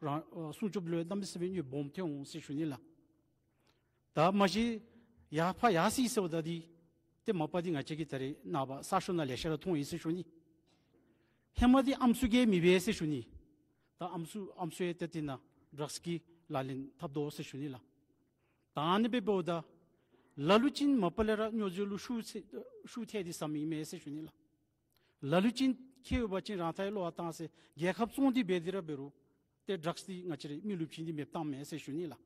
རང་ཨ་སྲུང་སྐྱོབ་ལུ་གནམ་མེད་ས་མེད་གནོདཔ་སྦོམ་ཐོན་འོང་ཟེར་ཞུ་ནི་ལགས། ད་མ་གཞི་ཡར་ཕར་ཡར་སོ་ཡི་ཟེརཝ་ད་འདི་ཏེ་མ་པ་འདི་ང་བཅས་ཀྱིས་ད་རེས་ནངས་པ་གསར་ཤོག་ནང་ལེ་ཤ་ར་མཐོང་ཡི་ཟེར་ཞུ་ནི། ཧེ་མ་འདི་ཨམ་སྲུ་གིས་མི་འབད་ཟེར་ཞུ་ནི། ད་ཨམ་སྲུ་ཨམ་སྲུ་ཡང་ཏེ་དེ་ནང་ཌྲགསི་གི་ལག་ལེན་འཐབ་དོ་ཟེར་ཞུ་ནི་ལགས། ད་ཨ་ནི་སྦེ་འབདཝ་ད་ལ་ལུ་ཅིག་མ་པ་ལས་ར་སྨྱོ་རྫས་ལུ་ཤུགས་ཐལ་ཤུགས་ཐལ་ཏེ་བཟའ་མི་ཨིན་མས་ཟེར་ཞུ་ནི་ལགས། ལ་ལུ་ཅིག་ཁེ་ཡོད་པ་ཅིན་རང་ཐག་ལོག་བཏང་ཟེར་རྒྱལ་ཁབ་བཙོང་སྟེ་འབད་དེ་ར་འབད་རུང་ཏེ་ཌྲགསི་འདི་ང་བཅས་རའི་མི་ལུ་བྱིན་ཏེ་མེདཔ་བཏངམ་མས་ཟེར་ཞུ་ནི་ལགས།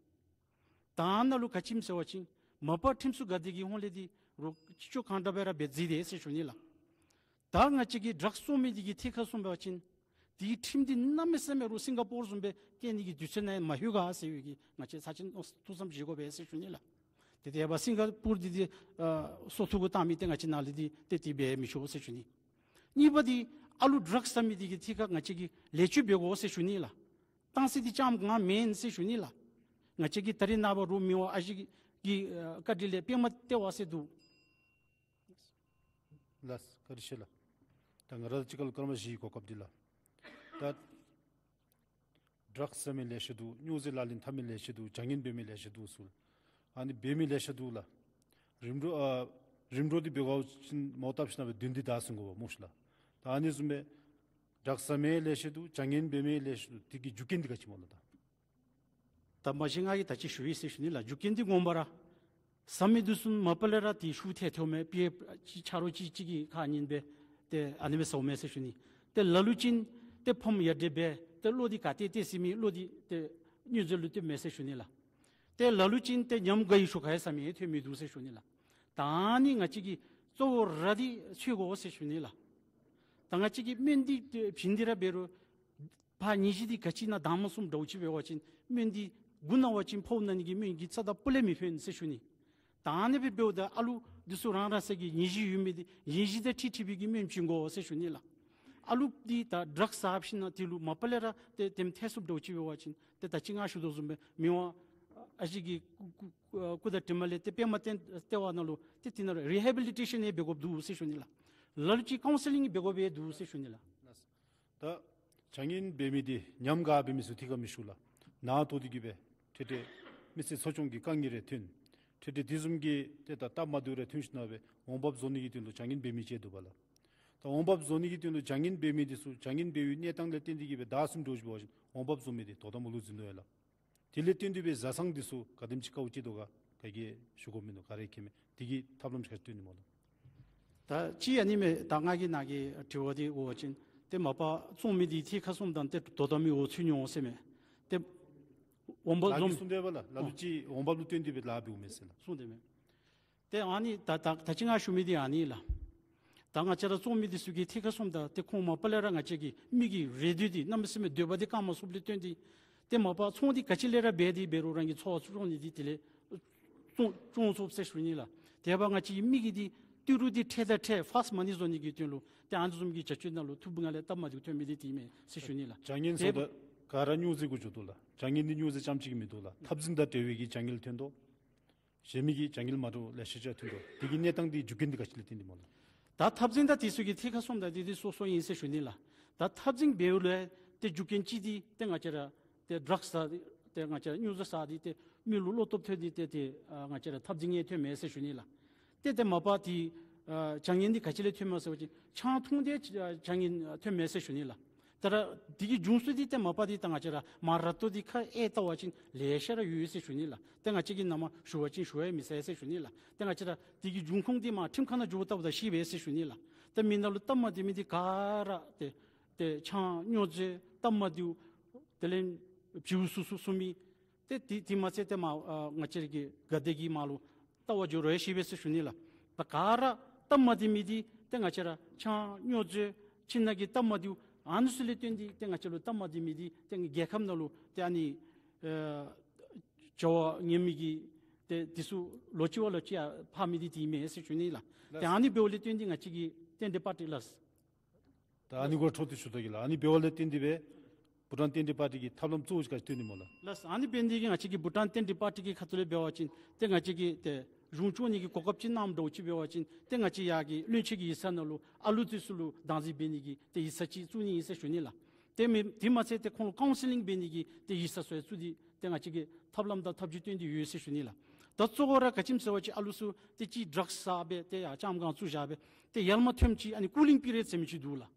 ད་ནཱ་ལུ་ག་ཅི་སྨོ་ཟེར་བ་ཅིན་མ་པ་ཁྲིམས་སྲུང་འགག་སྡེ་གི་ཧོངས་ལས་འདི་རོགས་ཅི་ལྕོགས་གང་དྲག་སྦེ་ར་འབད་རྩིས་དེས་ཟེར་ཞུ་ནི་ལགས། ད་ང་བཅས་ཀྱི་ཌྲགསི་བཙོང་མི་འདི་གི་ཐད་ཁར་སོང་པ་ཅིན་དེའི་ཁྲིམས་འདི་གནམ་མེད་ས་མེད་རོགས་སིང་ག་པོར་བཟུམ་སྦེ་བཀལ་ནི་གི་དུས་ཚོད་ནང་མ་ལྷོད་ག་ཟེར་བའི་གི་ང་བཅས་ཚར་ཅིག་ཐུགས་བསམ་བཞེས་དགོ་པས་ཟེར་ཞུ་ནི་ལགས། ཏེ་དེ་སྦེ་སིང་ག་པོར་འདི་འདི་ཨ་སོར་ཐུག་གུ་བཏང་མི་ཏེ་ང་བཅས་ནཱ་ལས་འདི་ཏེ་དེ་སྦེ་མི་ཆོག་ཟེར་ཞུ་ནི། གཉིས་པ་འདི་ཨ་ལུ་ཌྲགསི་བཟའ་མི་འདི་གི་ཐད་ཁར་ང་བཅས་ཀྱིས་ལེགས་བཅོས་འབད་དགོ་ཟེར་ཞུ་ནི་ལགས། བཏང་ས་འདི་ཙམ་གང་མེན་ཟེར་ཞུ་ནི་ལགས། ང་བཅས་ཀྱིས་ད་རེས་ནངས་པ་རོགས་མི་དབང་ཨ་ཞེ་གི་ཨ་བཀའ་དྲིན་ལས་དཔེ་མ་སྟེར་བ་ཟེར་འདུག། ལགས་བཀའ་དྲིན་ཆེ་ལགས། ད་ང་ར་གཅིག་ཁར་ལུ་སྐར་མ་བཞི་གི་གོ་སྐབས་འདི་ལགས། ད་ཌྲགསི་བཟའ་མི་ལེ་ཤ་འདུག། སྨྱོ་རྫས་ལག་ལེན་འཐབ་མི་ལེ་ཤ་འདུག། བྱ་ངན་འབད་མི་ལེ་ཤ་འདུག་ཟེར། ཨ་ནི་འབད་མི་ལེ་ཤ་འདུག་ལགས། རིམ་གྲོ་ཨ་རིམ་གྲོ་འདི་འབད་དགོ་ཅིན་མོ་བཏབ་ཞིན་ན་སྦེ་བདུན་འདི་ད་ཟེར་དགོ་པས་སྨོ་ཤི་ལགས། ད་ཨ་ནི་བཟུམ་སྦེ་ཌྲགསི་བཟའ་མི་ལེ་ཤ་འདུག། བྱ་ངན་འབད་མི་ལེ་ཤ་འདུག། དེ་གི་རྒྱུ་རྐྱེན་འདི་ག་ཅི་སྨོ་ལགས། ད་ད་མ་གཞི་ང་གིས་ད་ཅི་ཞུ་ཡི་ཟེར་ཞུ་ནི་ལགས། རྒྱུ་རྐྱེན་འདི་ངོ་མ་ར་བཟའ་མི་འདི་ཚུ་མ་པ་ལས་ར་དེ་ཤུགས་ཐལ་ཐལཝ་མས། པེ་ཅིག་ཆ་རོགས་ཅིག་གཅིག་གི་ཁ་ཉན་སྦེ་ཏེ་ཨ་ནི་སྦེ་བཟའཝ་མས་ཟེར་ཞུ་ནི། ཏེ་ལ་ལུ་ཅིག་ཏེ་ཕམ་ཡ་འདྲེ་འབད་ཏེ་བློ་འདི་ག་ཏེ་ཏེ་ཟེར་མི་བློ་འདི་ཏེ་སྨྱོ་རྫས་ལུ་ལྟོས་མས་ཟེར་ཞུ་ནི་ལགས། ཏེ་ལ་ལུ་ཅིག་ཏེ་ཉམས་དགའ་ཡི་ཤུགས་ཁར་ཡང་བཟའ་མི་ཐོན་མི་འདུག་ཟེར་ཞུ་ནི་ལགས། ད་ཨ་ནི་ང་བཅས་ཀྱིས་གཙོ་བོ་ར་འདི་འཚོལ་དགོ་ཟེར་ཞུ་ནི་ལགས། ད་ང་བཅས་ཀྱིས་སྨན་འདི་བྱིན་ཏེ་ར་འབད་རུང་ཕར་ནད་གཞི་འདི་ག་ཅི་ཨིན་ན་དྭངས་མ་བཟུམ་འདྲཝ་ཅིག་འབད་བ་ཅིན་སྨན་འདི་མགུ་ན་བ་ཅིན་ཕོཝ་ན་ནི་གི་སྨན་གྱིས་རྩ་དང་སྤུ་ལས་མི་ཕན་ཟེར་ཞུ་ནི། ད་ཨ་ནི་སྦེ་འབདཝ་ད་ཨ་ལུ་འདི་ཚུ་རང་རང་སོའི་གི་ནད་གཞི་ཡོད་མི་འདི་ནད་གཞི་དང་འཁྲིལ་འཁྲིལ་བའི་གི་སྨན་བྱིན་དགོ་ཟེར་ཞུ་ནི་ལགས། ཨ་ལུ་འདི་ད་ཌགསི་ཟ་ཞིནམ་ལས་དེ་ལུ་མ་པ་ལས་ར་ཏེ་དེམ་ཐལ་སོངམ་འདྲཝ་ཅིག་འབད་བ་ཅིན་ཏེ་ད་ཅི་ང་ཞུ་དོ་བཟུམ་སྦེ་མི་དབང་ཨ་ཞེ་གི་སྐུ་སྐུ་སྐུ་དང་གྲིབ་མ་ལས་ཏེ་པདྨ་ལྟེ་ལྟེ་བ་ནང་ལུ་ཏེ་དེ་ནང་རི་ཧེ་བི་ལི་ཊེ་ཤཱན་ཡང་འབད་དགོཔ་འདུག་ཟེར་ཞུ་ནི་ལགས། ལ་ལུ་ཅིག་ཀའུན་སི་ལིང་འབད་དགོཔ་འདུག་ཟེར་ཞུ་ནི་ལགས། ད་བྱ་ངན་འབད་མི་འདི་ཉམས་དགའ་འབད་མི་ཚུ་ཐད་ཀར་མི་ཞུ་ལགས། ནང་དོག་འདི་གིས་སྦེ་ཏེ་ཏེ་མི་ཚེ་འཚོ་སྐྱོང་གི་དཀའ་ངལ་རེ་ཐོན། ཏེ་ཏེ་དེ་བཟུམ་གྱི་ཏེ་ད་སྟབས་མ་བདེཝ་རེ་ཐོན་ཞིནམ་ལས་འོང་འབབ་བཟོ་ནི་གི་དོན་ལུ་བྱ་ངན་འབད་མི་ཅིག་འདུག་པ་ལགས། ད་འོང་འབབ་བཟོ་ནི་གི་དོན་ལུ་བྱ་ངན་འབད་མི་འདི་ཚུ་བྱ་ངན་འབད་བའི་གནས་སྟངས་ལས་བརྟེན་ཏེ་གིས་སྦེ་ད་གསུམ་འདྲཝ་ཅིག་འབད་བ་ཅིན་འོང་འབབ་བཟོ་མི་འདི་དོ་དམ་ལུ་འཛིན་དོ་ཡོད་ལགས། དེ་ལས་བརྟེན་ཏེ་སྦེ་བཟའ་ཚང་འདི་ཚུ་ག་དེམ་ཅིག་དཀའཝ་སྤྱད་དོ་ག་ག་གིས་ཞུ་དགོཔ་མིན་འདུག། ག་ར་མཁྱེན་མས། དེ་གི་ཐབས་ལམ་ཅིག་ག་ཅི་སྟོན་ནི་སྨོ་ལགས། ད་ཅི་ཨ་ནི་མས། ད་ང་གིས་ནཱ་གི་དྲི་བ་འདི་འོང་བ་ཅིན་ཏེ་མ་པ་བཙོང་མི་འདི་ཐད་ཁར་སོངམ་ད་ཏེ་དོ་དམ་གྱི་འོག་ཚུད་ནི་འོང་ཟེར་མས། ཏེ་འོང་འབབ་ལགས་ཀྱིས་བཟུམ་གསུངས་ཏེ་འབད་ལགས། ལ་ལུ་ཨ་ཅིག་འོང་འབབ་ལུ་བརྟེན་ཏེ་སྦེ་ལཱ་འབདཝ་མས་ཟེར་ལགས། གསུངས་ཏེ་མས། ཏེ་ཨ་ནི་ད་ད་ད་ཅི་ང་ཞུ་མི་འདི་ཨ་ནི་ལགས། ད་ང་བཅས་ར་བཙོང་མི་འདི་ཚུ་གི་ཐད་ཁར་སོངམ་ད་ཏེ་ཁོང་མ་པ་ལས་ར་ང་བཅས་ཀྱི་མི་གི་རེ་འདོད་འདི་གནམ་མེད་ས་མེད་འདོད་པ་འདི་བསྐང་མ་ཚུགསཔ་ལས་བརྟེན་ཏེ་ཏེ་མ་པ་ཚོང་འདི་ག་ཅི་ལས་ར་འབད་དེ་འབད་རུང་རང་གི་འཚོ་བ་སྐྱོང་ནི་འདི་དེ་ལས་བཙོང་བཙོང་ཚུགས་ཟེར་ཞུ་ནི་ལགས། དེ་འབདཝ་ང་བཅས་ཀྱི་མི་གི་འདི་ཏི་རུ་འདི་འཕྲལ་དང་འཕྲལ་ཕཱསཊ་མ་ནི་བཟོ་ནི་གི་དོན་ལུ་ཏེ་ཨ་ནི་བཟུམ་གྱི་བྱ་སྤྱོད་ནང་ལུ་ཐུགཔ་ལས་སྟབས་མ་བདེཝ་ཐོན་མི་འདི་དེ་མས་ཟེར་ཞུ་ནི་ལགས། བྱ་ངན་ཟེརཝ་ད་ག་ར་སྨྱོ་རྫས་གུ་འགྱོ་དོ་ལགས། བྱ་ངན་འདི་སྨྱོ་རྫས་རྐྱངམ་ཅིག་གིས་མི་དོ་ལགས། འཐབ་འཛིང་དང་འབྲེལ་བའི་གི་བྱ་ངན་ཐོན་དོ། གཞན་མི་གི་བྱ་ངན་མ་འདྲཝ་ལེ་ཤ་ཅིག་ཐོན་དོ། དེ་གི་གནས་སྟངས་འདི་རྒྱུ་རྐྱེན་འདི་ག་ཅི་ལས་བརྟེན་ཏེ་སྨོ་ལགས། ད་འཐབ་འཛིང་དང་དེ་ཚུ་གི་ཐད་ཁར་སོངམ་ད་འདི་འདི་སོ་སོ་ཨིན་ཟེར་ཞུ་ནི་ལགས། ད་འཐབ་འཛིང་འབདཝ་ལས་ཏེ་རྒྱུ་རྐྱེན་ཅིག་འདི་ཏེ་ང་བཅས་ར་ཏེ་ཌགསི་ཟ་ཏེ་ང་བཅས་ར་སྨྱོ་རྫས་ཟ་སྟེ་ཏེ་མི་ལུ་བློ་སྟོབས་ཐོན་ཏེ་ཏེ་ཏེ་ཨ་ང་བཅས་ར་འཐབ་འཛིང་ཡང་ཐོན་མས་ཟེར་ཞུ་ནི་ལགས། ཏེ་ཏེ་མ་པ་འདི་ཨ་བྱ་ངན་འདི་ག་ཅི་ལས་ཐོནམ་སྨོ་ཟེར་བ་ཅིན་ཆང་འཐུང་སྟེ་ཨ་བྱ་ངན་ཐོནམ་མས་ཟེར་ཞུ་ནི་ལགས། ད་ར་འདི་གི་འབྱུང་ཚུལ་འདི་ཏེ་མ་པ་འདི་ད་ང་བཅས་ར་མ་ར་ཏོ་འདི་ཁ་ཨེ་བལྟ་བ་ཅིན་ལེ་ཤ་ར་ཡོད་ཟེར་ཞུ་ནི་ལགས། ཏེ་ང་བཅས་ཀྱིས་ནཱ་མར་ཞུ་བ་ཅིན་ཞུ་ཡང་མི་ཚར་ཟེར་ཞུ་ནི་ལགས། ཏེ་ང་བཅས་ར་འདི་གི་འབྱུང་ཁུངས་འདི་མར་ཁྲིམས་ཁང་ནང་འགྱོ་བལྟཝ་ད་ཤེས་པས་ཟེར་ཞུ་ནི་ལགས། ཏེ་མི་ནང་ལུ་སྟབས་མ་བདེ་མི་འདི་ག་ར་ཏེ་ཏེ་ཆང་སྨྱོ་རྫས་སྟབས་མ་བདེཝ་དེ་ལས་བྱིའུ་སུ་སུ་སུ་མི་ཏེ་དེ་དེ་མ་ཚད་ཏེ་མར་ཨ་ང་བཅས་ར་གི་དགའ་བདེ་གི་མར་ལུ་ལྟ་བར་འགྱོ་རུང་ཤེས་པས་ཟེར་ཞུ་ནི་ལགས། ད་ག་ར་སྟབས་མ་བདེ་མི་འདི་ཏེ་ང་བཅས་ར་ཆང་སྨྱོ་རྫས་ཁྱིམ་ནང་གི་སྟབས་མ་བདེཝ་ཨ་ནི་ཚུ་ལས་བརྟེན་ཏེ་ཏེ་ང་བཅས་ལུ་སྟབས་མ་བདེ་མི་འདི་ཏེ་རྒྱལ་ཁབ་ནང་ལུ་ཏེ་ཨ་ནི་ཨེ་བྱ་བ་ངན་མི་གི་ཏེ་དེ་ཚུ་ལོ་གཅིག་བ་ལོ་གཅིག་ཡར་འཕར་མི་འདི་དེ་མས་ཟེར་ཞུ་ནི་ལགས། ཏེ་ཨ་ནི་འབདཝ་ལས་བརྟེན་ཏེ་ང་བཅས་ཀྱི་རྟེན་འབྲེལ་པར་ཊི་ལགས། ད་ཨ་ནི་གུ་འཕྲོ་མཐུད་ཞུ་དོ་གི་ལགས། ཨ་ནི་འབདཝ་ལས་བརྟེན་ཏེ་སྦེ་བྷུ་ཊཱན་རྟེན་འབྲེལ་པར་ཊི་གི་ཐབས་ལམ་གཙོ་བོ་ཅིག་ག་ཅི་སྟོན་ནི་སྨོ་ལགས། ལགས། ཨ་ནི་འབད་ནི་འདི་གིས་ང་བཅས་ཀྱི་བྷུ་ཊཱན་རྟེན་འབྲེལ་པར་ཊི་གི་ཁ་ཐུག་ལས་འབད་བ་ཅིན་ཏེ་ང་བཅས་ཀྱིས་ཏེ་གཞུང་སྐྱོང་ནི་གི་གོ་སྐབས་ཅིག་གནངམ་འདྲཝ་ཅིག་འབད་བ་ཅིན་ཏེ་ང་བཅས་ཡར་གྱི་བློན་ཆེན་གྱི་ཡིག་ཚང་ནང་ལུ་ཨ་ལུ་འདི་ཚུ་ལུ་བདག་འཛིན་འབད་ནི་གི་ཏེ་ཡིག་ཚང་ཅིག་བཙུགས་ནི་ཨིན་ཟེར་ཞུ་ནི་ལགས། ཏེ་མི་དེ་མ་ཚད་ཏེ་ཁོང་ལུ་ཀའུན་སི་ལིང་འབད་ནི་གི་ཏེ་ཡིག་ཚང་ཚུ་ཡང་བཙུགས་ཏེ་ཏེ་ང་བཅས་ཀྱིས་ཐབས་ལམ་དང་ཐབས་བྱུས་བཏོན་ཏེ་ཡོད་ཟེར་ཞུ་ནི་ལགས། ད་གཙོ་བོ་ར་ག་ཅི་སྨོ་ཟེར་བ་ཅིན་ཨ་ལུ་ཚུ་ཏེ་ཅིག་ཌགསི་ཟ་སྦེ་ཏེ་ཡར་ལྕམ་གང་བཙུགས་བཞག་སྦེ་ཏེ་ཡར་མར་ཐོནམ་ཅིག་ཨ་ནི་ཀུ་ལིང་པི་རི་ཡཌ་ཟེར་མི་ཅིག་འདུག་ལགས།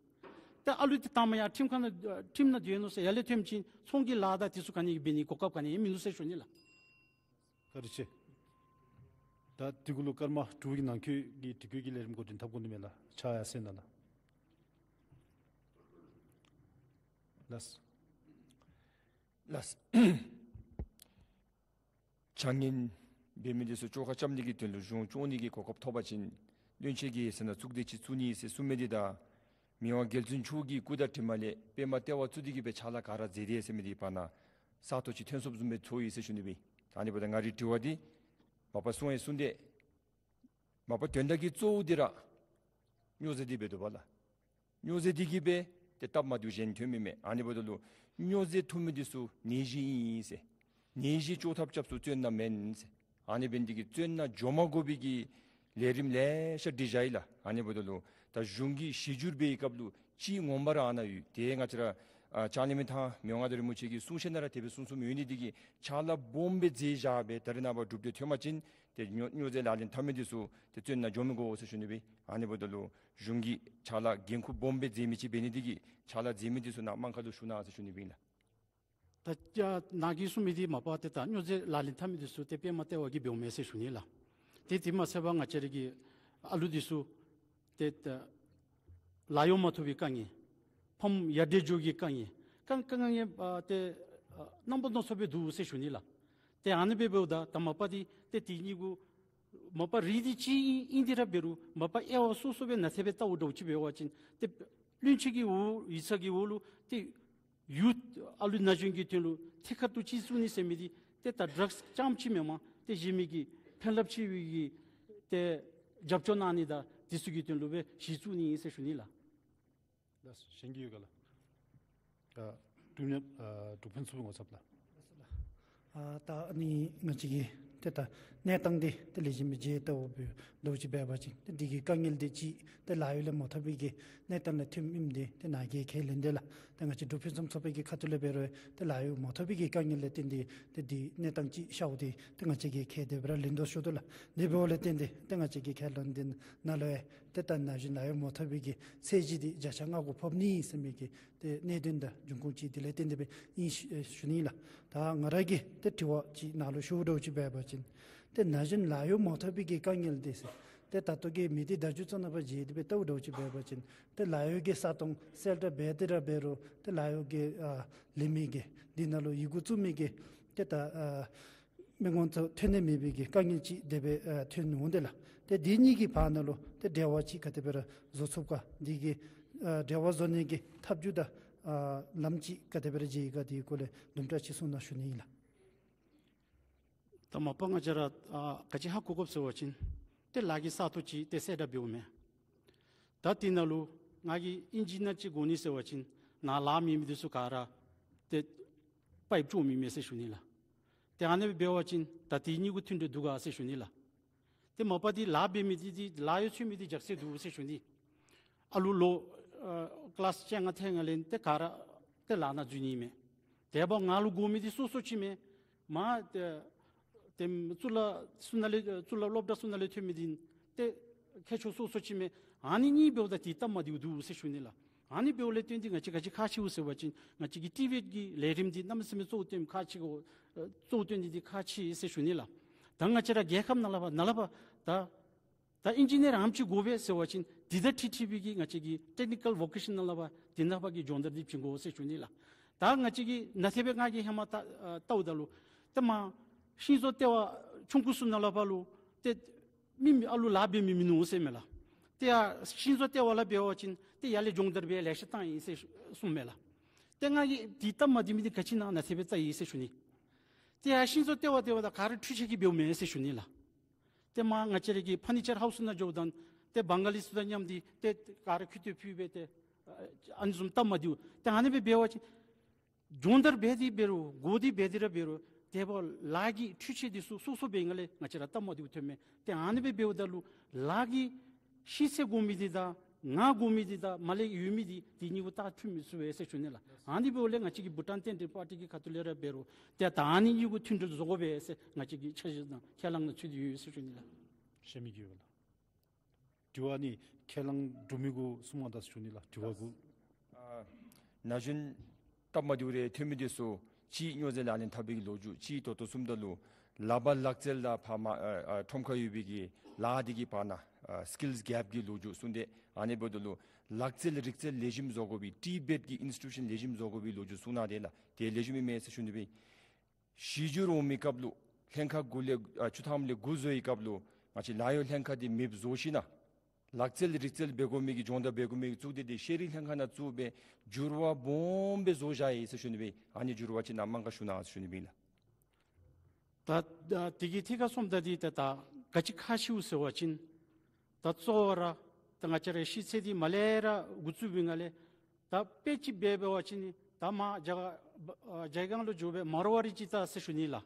ཏེ་ཨ་ལུ་འདི་དང་པ་ཡར་ཁྲིམས་ཁང་ནང་ཨ་ཁྲིམས་ནང་སྡོད་ནུག་ཟེར་ཡར་ལས་ཐོནམ་ཅིག་ཚོང་གི་ལཱ་དང་དེ་ཚུ་ག་ནི་འབད་ནི་གོ་སྐབས་ག་ནི་ཡང་མིན་འདུག་ཟེར་ཞུ་ནི་ལགས། བཀའ་དྲིན་ཆེ། ད་དེ་གུ་ལུ་སྐར་མ་དྲུག་གི་ནང་འཁོད་ཀྱི་དྲི་བཀོད་ཀྱི་ལས་རིམ་འགོ་འདྲེན་འཐབ་དགོ་ནི་མས་ལགས། ཕྱག་ཡར་གསལ་གནང་། ལགས། ལགས། བྱ་ངན་འབད་མི་འདི་ཚུ་བཅོ་ཁ་རྐྱབ་ནི་གི་དོན་ལུ་གཞུང་སྐྱོང་ནི་གི་གོ་སྐབས་ཐོབ་པ་ཅིན་བློན་ཆེན་གྱི་ཡིག་ཚང་ནང་བཙུགས་སྡོད་ཅིག་བཙུགས་ནི་ཟེར་གསུངས་མི་འདི་དང་མི་དབང་རྒྱལ་བཙུན་མཆོག་གིས་སྐུ་དང་གྲིབ་མ་ལས་པདྨ་ལྟེ་བ་བཙུགས་ཏེ་གིས་སྦེ་ཕྱག་ལཱ་ག་ར་མཛད་དེ་ཟེར་མི་འདི་བར་ན་ས་སྟོང་ཅིག་ཐོན་སོངམ་བཟུམ་སྦེ་ཚོར་ཡི་ཟེར་ཞུ་ནི་སྦེ། ཨ་ནི་འབདཝ་ད་ང་རའི་དྲི་བ་འདི་མ་པ་གསུང་ཡང་གསུངས་ཏེ་མ་པ་དོན་དག་གི་གཙོ་བོ་འདི་ར་སྨྱོ་རྫས་འདི་འབད་དོ་བ་ལགས། སྨྱོ་རྫས་འདི་གིས་སྦེ་ཏེ་སྟབས་མ་བདེཝ་གཞན་ཐོན་མི་མས། ཨ་ནི་འབདཝ་ད་ལུ་སྨྱོ་རྫས་འཐུང་མི་འདི་ཚུ་ནད་གཞི་ཨིན་ཟེར། ནད་གཞི་བཅོ་ཐབས་རྐྱབ་ས་བཙོན་ནང་མེན་ཟེར། ཨ་ནི་འབད་ནི་འདི་གིས་བཙོན་ནང་འགྱོ་མ་དགོ་པའི་གི་ལས་རིམ་ལེ་ཤ་སྒྲིག་བཞག་ཡི་ལགས། ཨ་ནི་འབདཝ་ད་ལུ་ད་གཞུང་གིས་ཞི་འགྱུར་འབད་བའི་སྐབས་ལུ་ཅིག་ངོ་མ་ར་ཨ་ནཱ་ཡོད། ཏེ་ང་བཅས་ར་ཨ་ལྕང་གླིང་མི་ཐང་མི་དབང་མངའ་བདག་རིན་པོ་ཆེ་གི་གསུང་བཤད་ནང་ར་དེ་སྦེ་གསུང་གསུངམ་ཡོད་ནི་འདི་གིས་ཕྱག་ལཱ་སྦོམ་སྦེ་མཛད་བཞག་སྦེ་ད་རེས་ནངས་པ་གྲུབ་འབྲས་ཐོན་པ་ཅིན་ཏེ་སྨྱོ་སྨྱོ་རྫས་ལག་ལེན་འཐབ་མི་འདི་ཚུ་ཏེ་བཙོན་ནང་འགྱོ་མི་དགོ་ཟེར་ཞུ་ནི་སྦེ། ཨ་ནི་འབདཝ་ད་ལུ་གཞུང་གིས་ཕྱག་ལཱ་འགན་ཁུར་སྦོམ་སྦེ་མཛད་མི་ཅིག་འབད་ནི་འདི་གིས་ཕྱག་ལཱ་མཛད་མི་འདི་ཚུ་ནཱ་དམངས་ཁ་ལུ་ཞུ་གནང་ཟེར་ཞུ་ནི་སྦེ་ཨིན་ལགས། ད་ཅི་ནཱ་གིས་གསུངས་མི་འདི་མ་པ་ཏེ་ད་སྨྱོ་རྫས་ལག་ལེན་འཐབ་མི་འདི་ཚུ་ཏེ་པདྨ་ལྟེ་བ་གིས་འབདཝ་མས་ཟེར་ཞུ་ནི་ལགས། ཏེ་དེ་མ་ཚད་པར་ང་བཅས་ར་གི་ཨ་ལུ་འདི་ཚུ་ཏེ་ད་ལཱ་གཡོག་མ་ཐོབ་པའི་དཀའ་ངལ། ཕམ་ཡར་འདྲེན་འགྱོ་གི་དཀའ་ངལ། དཀའ་དཀའ་ངལ་ཨ་ཏེ་ཨ་རྣམ་པ་སྣ་ཚོགས་སྦེ་འདུག་ཟེར་ཞུ་ནི་ལགས། ཏེ་ཨ་ནི་སྦེ་འབདཝ་ད་ད་མ་པ་འདི་ཏེ་དེ་གཉིས་གུ་མ་པ་རིགས་འདི་གཅིག་ཨིན་ཏེ་ར་འབད་རུང་མ་པ་དབྱེ་བ་སོ་སོ་སྦེ་ནཱ་ཏེ་སྦེ་བལྟཝ་འདྲཝ་ཅིག་འབད་བ་ཅིན་ཏེ་ བླུན་ཆེ་གི་འོག་ཡིག་ཚང་གི་འོག་ལུ་ཏེ་ཡུཐ་ཨ་ལུ་ན་གཞོན་གྱི་དོན་ལུ་ཐད་ཀར་དུ་ཅིག་བཙུགས་ནི་ཟེར་མི་འདི་ཏེ་ད་ཌྲགསི་རྐྱངམ་ཅིག་མེན་པར་ཏེ་གཞན་མི་གི་ཕན་རླབས་ཆེ་བའི་གི་ཏེ་རྒྱབ་སྐྱོར་གནང་ནི་དང་དེ་ཚུ་གི་དོན་ལུ་སྦེ་གཞི་བཙུགས་ནི་ཨིན་ཟེར་ཞུ་ནི་ལགས། ལགས་སོ། གཞན་གྱི་ཡོད་ག་ལགས། ཨ་འབྲུག་ནི་ཨ་འབྲུག་ཕུན་ཚོགས་ངོ་ཚབ་ལགས། ཨ་ད་ཨ་ནི་ང་བཅས་ཀྱི་ཏེ་ད་གནས་སྟངས་འདི་ཏེ་ལེགས་ཤོམ་སྦེ་མཇལ་བལྟཝ་འབདཝ་ཅིག་འབད་བ་ཅིན་ཏེ་འདི་གི་དཀའ་ངལ་འདི་ཅིག་ཏེ་ལཱ་གཡོག་ལས་མ་ཐོབ་པའི་གི་གནས་སྟངས་ལས་ཐོནམ་ཨིནམ་འདི་ཏེ་ནཱ་གིས་ཁས་ལེན་དེས་ལགས། ཏེ་ང་བཅས་འབྲུག་ཕུན་སུམ་ཚོགས་པའི་གི་ཁ་ཐུག་ལས་འབད་རུང་ཏེ་ལཱ་གཡོག་མ་ཐོབ་པའི་གི་དཀའ་ངལ་ལས་བརྟེན་ཏེ་ཏེ་འདི་གནས་སྟངས་ཅིག་ཤརཝ་འདི་ཏེ་ང་བཅས་ཀྱིས་ཁས་དེ་སྦེ་ར་ལེགས་འདོད་ཞུ་དོ་ལགས། དེ་འབདཝ་ལས་བརྟེན་ཏེ་ཏེ་ང་བཅས་ཀྱི་ཁས་ལེན་འདི་ནང་ལུ་ཡང་ཏེ་ད་ན་གཞོན་ལཱ་གཡོག་མ་ཐོབ་པའི་གི་ཚད་གཞི་འདི་བརྒྱ་ཆ་ལྔ་གུ་ཕོག་ནི་ཟེར་མི་གི་ཏེ་གནད་དོན་དང་འབྱུང་ཁུངས་ཅིག་དེ་ལས་བརྟེན་ཏེ་སྦེ་ཨིན་ཞུ་ཨེ་ཞུ་ནི་ལགས། ད་ང་ར་གིས་ཏེ་དྲི་བ་ཅིག་ནཱ་ལུ་ཞུཝ་འདྲཝ་ཅིག་འབད་བ་ཅིན་ཏེ་ན་གཞོན་ལཱ་གཡོག་མ་ཐོབ་པའི་གི་དཀའ་ངལ་འདི་ཟེར་ཏེ་ད་ལྟོ་གི་མི་སྡེ་བརྡ་བརྒྱུད་ཚུ་ནང་ཕར་མཇལ་ཏེ་སྦེ་བལྟཝ་འདྲཝ་ཅིག་འབད་བ་ཅིན་ཏེ་ལཱ་གཡོག་གི་ས་སྟོང་གསལ་བསྒྲགས་འབད་དེ་ར་འབད་རུང་ཏེ་ལཱ་གཡོག་གི་ཨ་ལེན་མི་གི་འདི་ནང་ལུ་ཡི་གུ་བཙུགས་མི་གི་ཏེ་ད་ཨ་མི་ངོམ་ཚུ་ཐོན་ནི་མེད་པའི་གི་དཀའ་ངལ་ཅིག་དེ་སྦེ་ཨ་ཐོན་འོང་དེས་ལགས། ཏེ་འདི་གཉིས་ཀྱི་བར་ན་ལུ་ཏེ་འབྲེལ་བ་ཅིག་ག་དེ་སྦེ་ར་བཟོ་ཚུགས་ག། འདི་གི་ཨ་འབྲེལ་བ་བཟོ་ནི་གི་ཐབས་བྱུས་དང་ཨ་ལམ་ཅིག་ག་དེ་སྦེ་ར་མཇལ་ཡི་ག། དེའི་སྐོར་ལས་དུམ་གྲ་ཅིག་གསུང་གནང་ཞུ་ནི་ཨིན་ལགས། ད་མ་པ་ང་བཅས་ར་ཨ་ག་ཅི་ཧ་གོ་དགོཔ་ཟེར་བ་ཅིན་ཏེ་ལཱ་གི་ས་སྟོང་ཅིག་ཏེ་གསལ་བསྒྲགས་འབདཝ་མས། ད་དེ་ནང་ལུ་ང་གིས་ཨིན་ཇི་ནི་ཡར་ཅིག་དགོ་ནི་ཟེར་བ་ཅིན་ནཱ་ལཱ་མེད་མི་འདི་ཚུ་ག་ར་ཏེ་པའིཔ་ཅོག་མི་མས་ཟེར་ཞུ་ནི་ལགས། ཏེ་ཨ་ནི་སྦེ་འབད་བ་ཅིན་ད་དེ་གཉིས་གུ་མཐུན་འབྲེལ་འདུག་ག་ཟེར་ཞུ་ནི་ལགས། ཏེ་མ་པ་འདི་ལཱ་འབད་མི་འདི་འདི་ལཱ་གཡོག་འཚོལ་མི་འདི་རྒྱགས་ཚད་འདུག་ཟེར་ཞུ་ནི། ཨ་ལུ་ལོ་ཨ་ཀི་ལཱསི་བཅོ་ལྔ་ཐལ་ནང་ལས་ཏེ་ག་ར་ཏེ་ལཱ་ནང་འཛུལ་ནི་མས། དེ་འབདཝ་ང་ལུ་དགོ་མི་འདི་སོ་སོ་ཅིག་མས། མ་ཏེ་ཏེ་གཙུག་ལག་ཚུ་ནང་ལས་གཙུག་ལག་སློབ་གྲྭ་ཚུ་ནང་ལས་ཐོན་མི་འདི་ཏེ་མཁས་མཆོག་སོ་སོ་ཅིག་མས། ཨ་ནི་གཉིས་འབདཝ་ད་འདི་སྟབས་མ་བདེཝ་འདུག་ཟེར་ཞུ་ནི་ལགས། ཨ་ནི་འབདཝ་ལས་བརྟེན་ཏེ་ང་བཅས་ག་ཅི་ཁག་ཆེཝ་ཟེར་བ་ཅིན་ང་བཅས་ཀྱི་ཊི་བེཊ་ཀྱི་ལས་རིམ་འདི་གནམ་མེད་ས་མེད་གཙོ་བོ་བཏོན་ཁག་ཆེ་གོ། ཨ་གཙོ་བོ་བཏོན་ཏེ་འདི་ཁག་ཆེ་ཟེར་ཞུ་ནི་ལགས། ད་ང་བཅས་ར་རྒྱལ་ཁབ་ནང་ལས་ཕར་ནཱ་ལས་ཕར་ད་ད་ཨིན་ཇི་ནི་ཡར་རམ་ཅིག་དགོ་པས་ཟེར་བ་ཅིན་འདི་དང་འཁྲིལ་འཁྲིལ་བའི་གི་ང་བཅས་ཀྱི་ཊེག་ནི་ཀཱལ་བོ་ཀེ་ཤཱན་ནཱལ་ལས་ཕར་འདི་ནང་ཕར་གྱི་སྦྱོང་བརྡར་འདི་བྱིན་དགོ་ཟེར་ཞུ་ནི་ལགས། ད་ང་བཅས་ཀྱི་ནཱ་ཏེ་སྦེ་ང་གིས་ཧེ་མ་ད་ཨ་བལྟཝ་ད་ལུ་ཏེ་མ་ཤིང་བཟོ་ལྟེ་བ་ཆུང་ཀུ་ཚུ་ནང་ལས་ཕར་ལུ་ཏེ་མི་མི་ཨ་ལུ་ལཱ་འབད་མི་མིན་ནུག་ཟེར་མས་ལགས། ཏེ་ཡར་ཤིང་བཟོ་ལྟེ་བ་ལས་འབད་བ་ཅིན་ཏེ་ཡར་ལས་སྦྱོང་བརྡར་འབད་ལེ་ཤ་བཏང་ཡི་ཟེར་གསུངམ་མས་ལགས། ཏེ་ང་གིས་འདི་སྟབས་མ་བདེ་མི་འདི་ག་ཅི་ཨིན་ན་ནཱ་ཏེ་སྦེ་བལྟ་ཡི་ཟེར་ཞུ་ནི། ཏེ་ཡར་ཤིང་བཟོ་ལྟེ་བ་འབདཝ་ད་ག་ར་འཕྲུལ་ཆས་ཀྱིས་འབདཝ་མས་ཟེར་ཞུ་ནི་ལགས། ཏེ་མ་ང་བཅས་ར་གི་ཕར་ནི་ཅར་ཧའུསི་ནང་འགྱོཝ་ད་ཏེ་བང་ག་ལི་ཚུ་དང་མཉམ་སྟེ་ཏེ་ག་ར་ཁུ་ཏོ་ཕུལ་སྦེ་ཏེ་ཨ་ཨ་ནི་བཟུམ་སྟབས་མ་བདེཝ། ཏེ་ཨ་ནི་སྦེ་འབད་བ་ཅིན་སྦྱོང་བརྡར་འབད་དེ་འབད་རུང་གོ་དེ་འབད་དེ་ར་འབད་རུང་དེ་འབདཝ་ལཱ་གི་འཕྲུལ་ཆས་འདི་ཚུ་སོ་སོ་འབད་ནི་ལས་ང་བཅས་ར་སྟབས་མ་བདེཝ་ཐོནམ་མས། ཏེ་ཨ་ནི་སྦེ་འབདཝ་ད་ལུ་ལཱ་གི་ཤེས་ཚད་དགོ་མི་འདི་དང་ངག་དགོ་མི་འདི་དང་མར་ལས་ཡོད་མི་འདི་འདི་གཉིས་གུ་ད་མཐུན་མི་ཚུགས་པས་ཟེར་ཞུ་ནི་ལགས། ཨ་ནི་འབདཝ་ལས་ང་བཅས་ཀྱི་བྷུ་ཊཱན་བསྟན་འཛིན་པར་ཊི་གི་ཁ་ཐུག་ལས་ར་འབད་རུང་ཏེ་ད་ཨ་ནི་གཉིས་གུ་མཐུན་འབྲེལ་བཟོ་དགོ་པས་ཟེར་ང་བཅས་ཀྱི་འཆར་གཞི་དང་ཁས་བླངས་ནང་ཚུད་དེ་ཡོད་ཟེར་ཞུ་ནི་ལགས། གཞན་མི་གི་ཡོད་ག་ལགས། དྲི་བ་ནི་ཁས་བླངས་གྲུབ་མི་གུ་གསུང་མ་ད་ཞུ་ནི་ལགས། དྲི་བ་གུ། ཨ་ན་གཞོན་སྟབས་མ་བདེཝ་རེ་ཐོན་མི་འདི་ཚུ་ཅིག་སྨྱོ་རྫས་ལག་ལེན་འཐབ་པའི་གི་ལོ་རྒྱུས་ཅིག་ད་ལྟོ་གསུངམ་ད་ལུ་ལག་པར་ལག་རྩལ་དང་ཕ་མ་ཨ་ཨ་ཁྲོམ་ཁར་ཡོད་པའི་གི་ལཱ་འདི་གི་བར་ན་ཨ་སི་ཀིལསི་གེབ་ཀྱི་ལོ་རྒྱུས་གསུངས་ཏེ་ཨ་ནི་འབདཝ་ད་ལུ་ལག་རྩལ་རིག་རྩལ་ལེགས་ཤོམ་བཟོ་དགོ་པའི་ཊི་བེཊ་ཀྱི་ཨིནསི་ཊི་ཊུ་ཤཱན་ལེགས་ཤོམ་བཟོ་དགོ་པའི་ལོ་རྒྱུས་གསུངས་གནང་དེས་ལགས། དེ་ལེགས་ཤོམ་ཨིན་མས་ཟེར་ཞུ་ནི་སྦེ། གཞི་འགྱུར་འོང་མི་སྐབས་ལུ་ལྷན་ཁག་དགུ་ལས་ཨ་བཅུ་ཐམ་ལས་དགུ་བཟོ་བའི་སྐབས་ལུ་ང་བཅས་ལཱ་གཡོག་ལྷན་ཁག་འདི་མེདཔ་བཟོ་ཞིན་ན་ལག་རྩལ་རིག་རྩལ་འབད་དགོ་མི་གི་སྦྱོང་བརྡར་འབད་དགོ་མི་གི་གཙུག་སྡེ་འདི་ཤེས་རིག་ལྷན་ཁག་ནང་བཙུགས་སྦེ་འགྱུར་བ་སྦོམ་སྦེ་བཟོ་བཞག་ཡི་ཟེར་ཞུ་ནི་སྦེ། ཨ་ནི་འགྱུར་བ་ཅིག་ནཱ་མང་ག་ཞུ་གནང་ཟེར་ཞུ་ནི་སྦེ་ཨིན་ལགས། ད་ད་དེ་གི་ཐད་ཁར་སོངམ་ད་འདི་ད་ད་ག་ཅི་ཁག་ཆེཝ་ཟེར་བ་ཅིན་ད་གཙོ་བོ་ར་ད་ང་བཅས་ར་ཤེས་ཚད་འདི་མར་ལས་ར་འགོ་བཙུགས་པའི་ནང་ལས་ད་དཔེ་ཅིག་འབད་འབད་བ་ཅིན་ནི་ད་མར་རྒྱ་ཨ་རྒྱ་གར་ལུ་འགྱོ་སྦེ་མར་ཝ་རི་ཅིག་བལྟ་ཟེར་ཞུ་ནི་ལགས།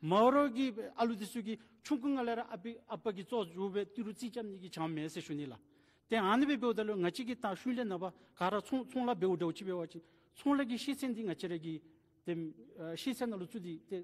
མར་ཝ་རི་གི་ཨ་ལུ་འདི་ཚུ་གིས་ཆུང་ཀུ་ནང་ལས་ར་ཨ་པའི་ཨ་པ་གི་བཙོག་འགྱོ་སྦེ་ཏི་རུ་རྩིས་རྐྱབ་ནི་གི་བྱང་མེད་ཟེར་ཞུ་ནི་ལགས། ཏེ་ཨ་ནི་སྦེ་འབདཝ་ད་ལུ་ང་བཅས་ཀྱིས་ད་ཤུལ་ལས་ནངས་པ་ག་ར་ཚོང་ཚོང་ལཱ་འབདཝ་འདྲཝ་ཅིག་འབད་བ་ཅིན་ཚོང་ལཱ་གི་ཤེས་ཚད་འདི་ང་བཅས་ར་གི་ཏེ་ཨ་ཤེས་ཚད་ནང་ལུ་བཙུགས་ཏེ་ཏེ་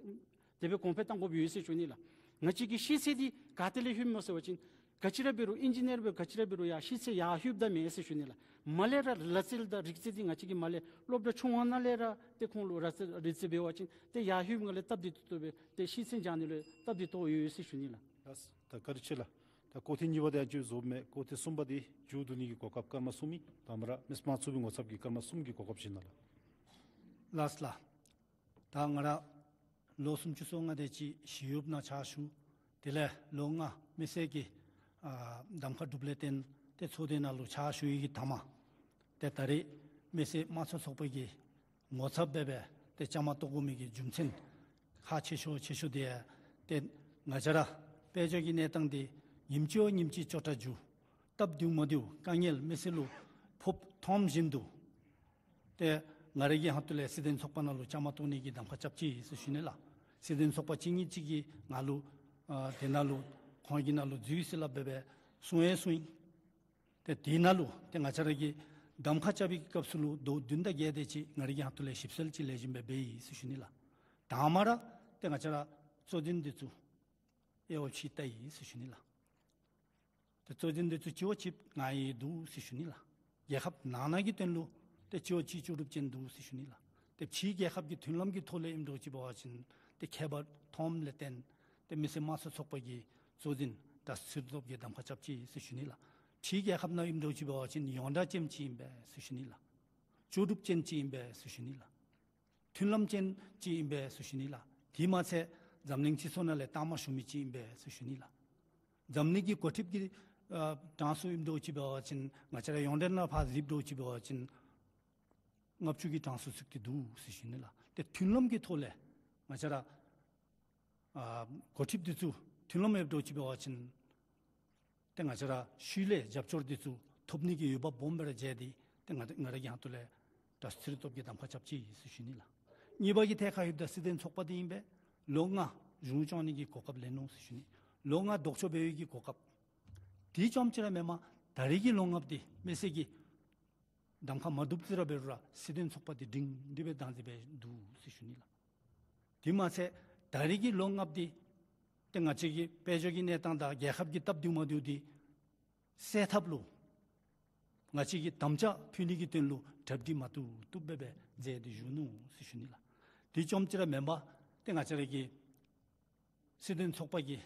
དེ་སྦེ་གོང་འཕེལ་གཏང་དགོཔ་ཡོད་ཟེར་ཞུ་ནི་ལགས། ང་བཅས་ཀྱི་ཤེས་ཚད་འདི་ག་ཏེ་ལས་ལྷོདཔ་སྨོ་ཟེར་བ་ཅིན་ག་ཅི་ར་འབད་རུང་ཨིན་ཇི་ནི་ཡར་འབད་ག་ཅི་ར་འབད་རུང་ཡར་ཤེས་ཚད་ཡར་ལྷོདཔ་ད་མེན་ཟེར་ཞུ་ནི་ལགས། མར་ལས་ར་ལག་རྩལ་དང་རིག་རྩལ་འདི་ང་བཅས་ཀྱིས་མར་ལས་སློབ་གྲྭ་ཆུང་བ་ནང་ལས་ར་ཏེ་ཁོང་ལུ་ལག་རྩལ་རིག་རྩལ་འབད་བ་ཅིན་ཏེ་ཡར་ལྷོདཔ་ནང་ལས་སྟབས་བདེ་ཏོག་ཏོ་སྦེ་ཏེ་ཤེས་ཚད་འཇགས་ནི་ལུ་སྟབས་བདེ་ཏོག་ཡོད་ཟེར་ཞུ་ནི་ལགས། ལགས་སོ། ད་བཀའ་དྲིན་ཆེ་ལགས། ད་སྐོར་ཐེངས་གཉིས་པ་འདི་ཨ་ཙི་རྫོགསཔ་མས། སྐོར་ཐེངས་གསུམ་པ་འདི་མཇུག་བསྡུ་ནི་གི་གོ་སྐབས་སྐར་མ་གསུམ་ཨིན། ད་མར་ར་མེས་དམངས་ཚོགས་པའི་ངོ་ཚབ་ཀྱིས་སྐར་མ་གསུམ་གྱི་གོ་སྐབས་བྱིན་གནང་ལགས། ལགས་སོ་ལགས། ད་ང་ར་ལོ་སུམ་ཅུ་སོ་ལྔ་དེ་ཅིག་ཞི་གཡོགཔ་ནང་ཕྱག་ཞུ། དེ་ལས་ལོ་ལྔ་མི་སེར་གྱི་ཨ་གདམ་ཁ་གྲུབ་ལས་བརྟེན་ཏེ་ཚོགས་སྡེ་ནང་ལུ་ཕྱག་ཞུ་ཡི་གི་མཐའ་མ། ཏེ་ད་རེས་མི་སེར་དམངས་གཙོ་ཚོགས་པ་གིས་ངོ་ཚབ་འབད་སྦེ་ཏེ་བཅའ་མར་གཏོགས་དགོ་མི་གི་རྒྱུ་མཚན་ཁག་ཆེ་ཤོས་ཆེ་ཤོས་འདི་ཡང་ཏེ་ང་བཅས་ར་དཔལ་འབྱོར་གྱི་གནས་སྟངས་འདི་ཉིནམ་གཅིག་བ་ཉིནམ་གཅིག་སྐྱོ་དྲགས་འགྱོ། སྟབས་བདེཝ་མ་བདེཝ་དཀའ་ངལ་མི་སེར་ལུ་ཕོགཔ་མཐོངམ་བཞིན་དུ་ཏེ་ང་རའི་གི་ཁ་ཐུག་ལས་སྲིད་དོན་ཚོགས་པ་ནང་ལུ་བཅའ་མར་གཏོགས་ནི་གི་གདམ་ཁ་རྐྱབ་ཅི་ཟེར་ཞུ་ནི་ལགས། སྲིད་དོན་ཚོགས་པ་གཅིག་གཉིས་ཅིག་གིས་ང་ལུ་ཨ་དེ་ནང་ལུ་ཁོང་གི་ནང་ལུ་འཛུལ་ཟེར་སླབ་སྦེ་སྦེ་གསུང་ཡང་གསུངས་ཡི། ཏེ་དེ་ནང་ལུ་ཏེ་ང་བཅས་ར་གིས་གདམ་ཁ་རྐྱབ་པའི་སྐབས་སུ་ལུ་ཟླཝ་བདུན་དང་བརྒྱད་དེ་ཅིག་ང་རའི་གི་ཁ་ཐུག་ལས་ཞིབ་འཚོལ་ཅིག་ལེགས་ཤོམ་སྦེ་འབད་ཡི་ཟེར་ཞུ་ནི་ལགས། དང་པ་ར་ཏེ་ང་བཅས་ར་གཙོ་འཛིན་འདི་ཚུ་དབྱེ་བ་ཕྱེ་བལྟ་ཡི་ཟེར་ཞུ་ནི་ལགས། ཏེ་གཙོ་འཛིན་འདི་ཚུ་གཅིག་བ་གཅིག་ང་ཡི་འདུག་ཟེར་ཞུ་ནི་ལགས། རྒྱལ་ཁབ་ནང་ན་གི་དོན་ལུ་ཏེ་གཅིག་བ་གཅིག་ལྕོགས་གྲུབ་ཅན་འདུག་ཟེར་ཞུ་ནི་ལགས། ཏེ་ཕྱིའི་རྒྱལ་ཁབ་ཀྱི་མཐུན་ལམ་གྱི་ཐོག་ལས་ཨིནམ་འདྲཝ་ཅིག་འབད་བ་ཅིན་ཏེ་ཁྱད་པར་མཐོངམ་ལས་བརྟེན་ཏེ་མི་སེར་དམངས་གཙོ་ཚོགས་པ་གི་གཙོ་འཛིན་དྲག་ཤོས་ཚུ་གི་གདམ་ཁ་རྐྱབ་ཅི་ཟེར་ཞུ་ནི་ལགས། ཕྱིའི་རྒྱལ་ཁབ་ནང་ཨིནམ་འདྲཝ་ཅིག་འབད་བ་ཅིན་ཡོངས་གྲགས་ཅན་ཅིག་ཨིན་པས་ཟེར་ཞུ་ནི་ལགས། ལྕོགས་གྲུབ་ཅན་ཅིག་ཨིན་པས་ཟེར་ཞུ་ནི་ལགས། མཐུན་ལམ་ཅན་ཅིག་ཨིན་པས་ཟེར་ཞུ་ནི་ལགས། དེ་མ་ཚད་འཛམ་གླིང་སྤྱི་ཚོགས་ནང་ལས་གཏའ་མ་ཞུ་མི་ཅིག་ཨིན་པས་ཟེར་ཞུ་ནི་ལགས། འཛམ་གླིང་གི་འགོ་ཁྲིདཔ་གི་ཨ་གྲངས་སུ་ཨིནམ་འདྲཝ་ཅིག་འབད་བ་ཅིན་ང་བཅས་ར་ཡོངས་འབྲེལ་ནང་ཕར་གཟིགསཔ་འདྲཝ་ཅིག་འབད་བ་ཅིན་ལྔ་བཅུ་གི་གྲངས་སུ་ཚུད་དེ་འདུག་ཟེར་ཞུ་ནི་ལགས། ཏེ་མཐུན་ལམ་གྱི་ཐོག་ལས་ང་བཅས་ར་ཨ་འགོ་ཁྲིདཔ་འདི་ཚུ་མཐུན་ལམ་ཡོདཔ་འདྲཝ་ཅིག་འབད་བ་ཅིན་ཏེ་ང་བཅས་ར་ཤུལ་ལས་རྒྱབ་སྐྱོར་འདི་ཚུ་ཐོབ་ནི་གི་འོས་འབབ་སྦོམ་སྦེ་ར་མཇལ་ཏེ་ཏེ་ང་ང་རའི་གི་ཁ་ཐུག་ལས་དྲག་ཤོས་ཚུ་གི་གདམ་ཁ་རྐྱབ་ཅི་ཟེར་ཞུ་ནི་ལགས། གཉིས་པ་གི་ཐད་ཁར་ཡོདཔ་ད་སྲིད་དོན་ཚོགས་པ་འདི་ཨིན་པས། ལོ་ལྔ་གཞུང་སྐྱོང་ནི་གི་གོ་སྐབས་ལེན་ནུག་ཟེར་ཞུ་ནི། ལོ་ལྔ་ལྡོག་ཕྱོགས་འབད་བའི་གི་གོ་སྐབས། དེ་རྐྱངམ་ཅིག་ར་མེན་པར་ད་རེས་ཀྱི་ལོ་ལྔ་པ་འདི་མི་སེར་གྱིས་གདམ་ཁ་མ་བཏུབ་ཅི་ར་འབད་རུང་ར་སྲིད་དོན་ཚོགས་པ་འདི་སྒྲིང་སྒྲི་སྦེ་བདག་འཛིན་འབད་འདུག་ཟེར་ཞུ་ནི་ལགས། དེ་མ་ཚད་ད་རེས་ཀྱི་ལོ་ལྔ་པ་འདི་ཏེ་ང་བཅས་ཀྱི་དཔལ་འབྱོར་གྱི་གནས་སྟངས་དང་རྒྱལ་ཁབ་ཀྱི་སྟབས་བདེཝ་མ་བདེཝ་འདི་སེལ་ཐབས་ལུ་ང་བཅས་ཀྱིས་དམ་བཅའ་ཕུལ་ནི་གི་དོན་ལུ་གྲ་སྒྲིག་མ་བཏུབ་བཏུབ་སྦེ་སྦེ་མཛད་དེ་བཞུགས་ནུག་ཟེར་ཞུ་ནི་ལགས། དེ་རྐྱངམ་ཅིག་ར་མེན་པར་ཏེ་ང་བཅས་ར་གི་སྲིད་དོན་ཚོགས་པ་གི་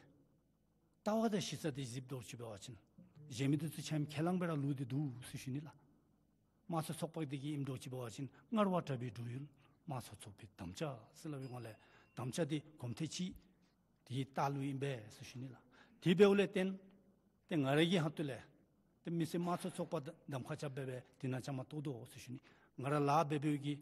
ལྟ་བ་དང་གཞི་རྩ་འདི་གཟིགསཔ་འདྲཝ་ཅིག་འབད་བ་ཅིན་གཞན་མི་འདི་ཚུ་ཆ་མཉམ་ཁས་བླངས་སྦེ་ར་ལུས་ཏེ་འདུག་ཟེར་ཞུ་ནི་ལགས། དམངས་གཙོ་ཚོགས་པ་འདི་གི་ཨིནམ་འདྲཝ་ཅིག་འབད་བ་ཅིན་སྔར་བ་དྲག་པའི་འགྲོ་ཡུལ་དམངས་གཙོ་ཚོགས་པའི་དམ་བཅའ་ཟེར་སླབ་པའི་སྒང་ལས་དམ་བཅའ་འདི་གོམ་ཐེངས་གཅིག་དེའི་ལྟག་ལུ་ཨིན་པས་ཟེར་ཞུ་ནི་ལགས། དེ་འབདཝ་ལས་བརྟེན་ཏེ་ང་རའི་གི་ཁ་ཐུག་ལས་ཏེ་མི་སེར་དམངས་གཙོ་ཚོགས་པ་གདམ་ཁ་རྐྱབ་སྦེ་སྦེ་དེ་ནང་བཅའ་མར་གཏོགས་དོ་ཟེར་ཞུ་ནི། ང་ར་ལཱ་འབད་འབདཝ་གི་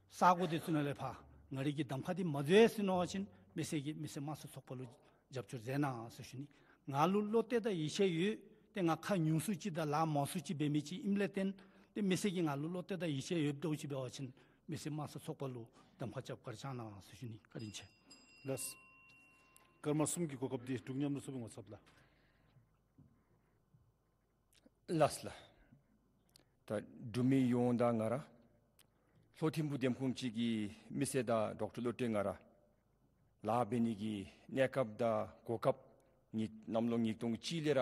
ས་གོ་འདི་ཚུ་ནང་ལས་ཕར་ང་རའི་གི་གདམ་ཁ་འདི་མ་འཛོལ་ཡི་ཟེར་མནོ་བ་ཅིན་མི་སེར་གྱིས་མི་སེར་དམངས་གཙོ་ཚོགས་པ་ལུ་རྒྱབ་སྐྱོར་མཛད་གནང་ཟེར་ཞུ་ནི། ང་ལུ་བློ་གཏད་དང་ཡིད་ཆེས་ཡོད། ཏེ་ང་ཁ་ཉུང་སུ་ཅིག་དང་ལཱ་མང་སུ་ཅིག་འབད་མི་ཅིག་ཨིནམ་ལས་བརྟེན་ཏེ་མི་སེར་གྱིས་ང་ལུ་བློ་གཏད་དང་ཡིད་ཆེས་ཡོདཔ་འདྲཝ་ཅིག་འབད་བ་ཅིན་མི་སེར་དམངས་གཙོ་ཚོགས་པ་ལུ་གདམ་ཁ་རྐྱབ་བཀའ་དྲིན་བསྐྱང་གནང་ཟེར་ཞུ་ནི། བཀའ་དྲིན་ཆེ། ལགས། སྐར་མ་གསུམ་གྱི་གོ་སྐབས་འདི་འབྲུག་མཉམ་རུབ་ཚོགས་པའི་ངོ་ཚབ་ལགས། ལགས་ལགས། ད་འབྲུག་མི་ཡོངས་དང་ང་ར་ལྷོ་ཐིམ་ཕུག་འདེམས་ཁོངས་ཅིག་གི་མི་སེར་དང་ཌོག་ཊར་བློ་གྲོས་ང་ར་ལཱ་འབད་ནི་གི་གནས་སྐབས་དང་གོ་སྐབས་ཉིས་གནམ་ལོ་ཉིས་སྟོང་གཅིག་ལས་ར་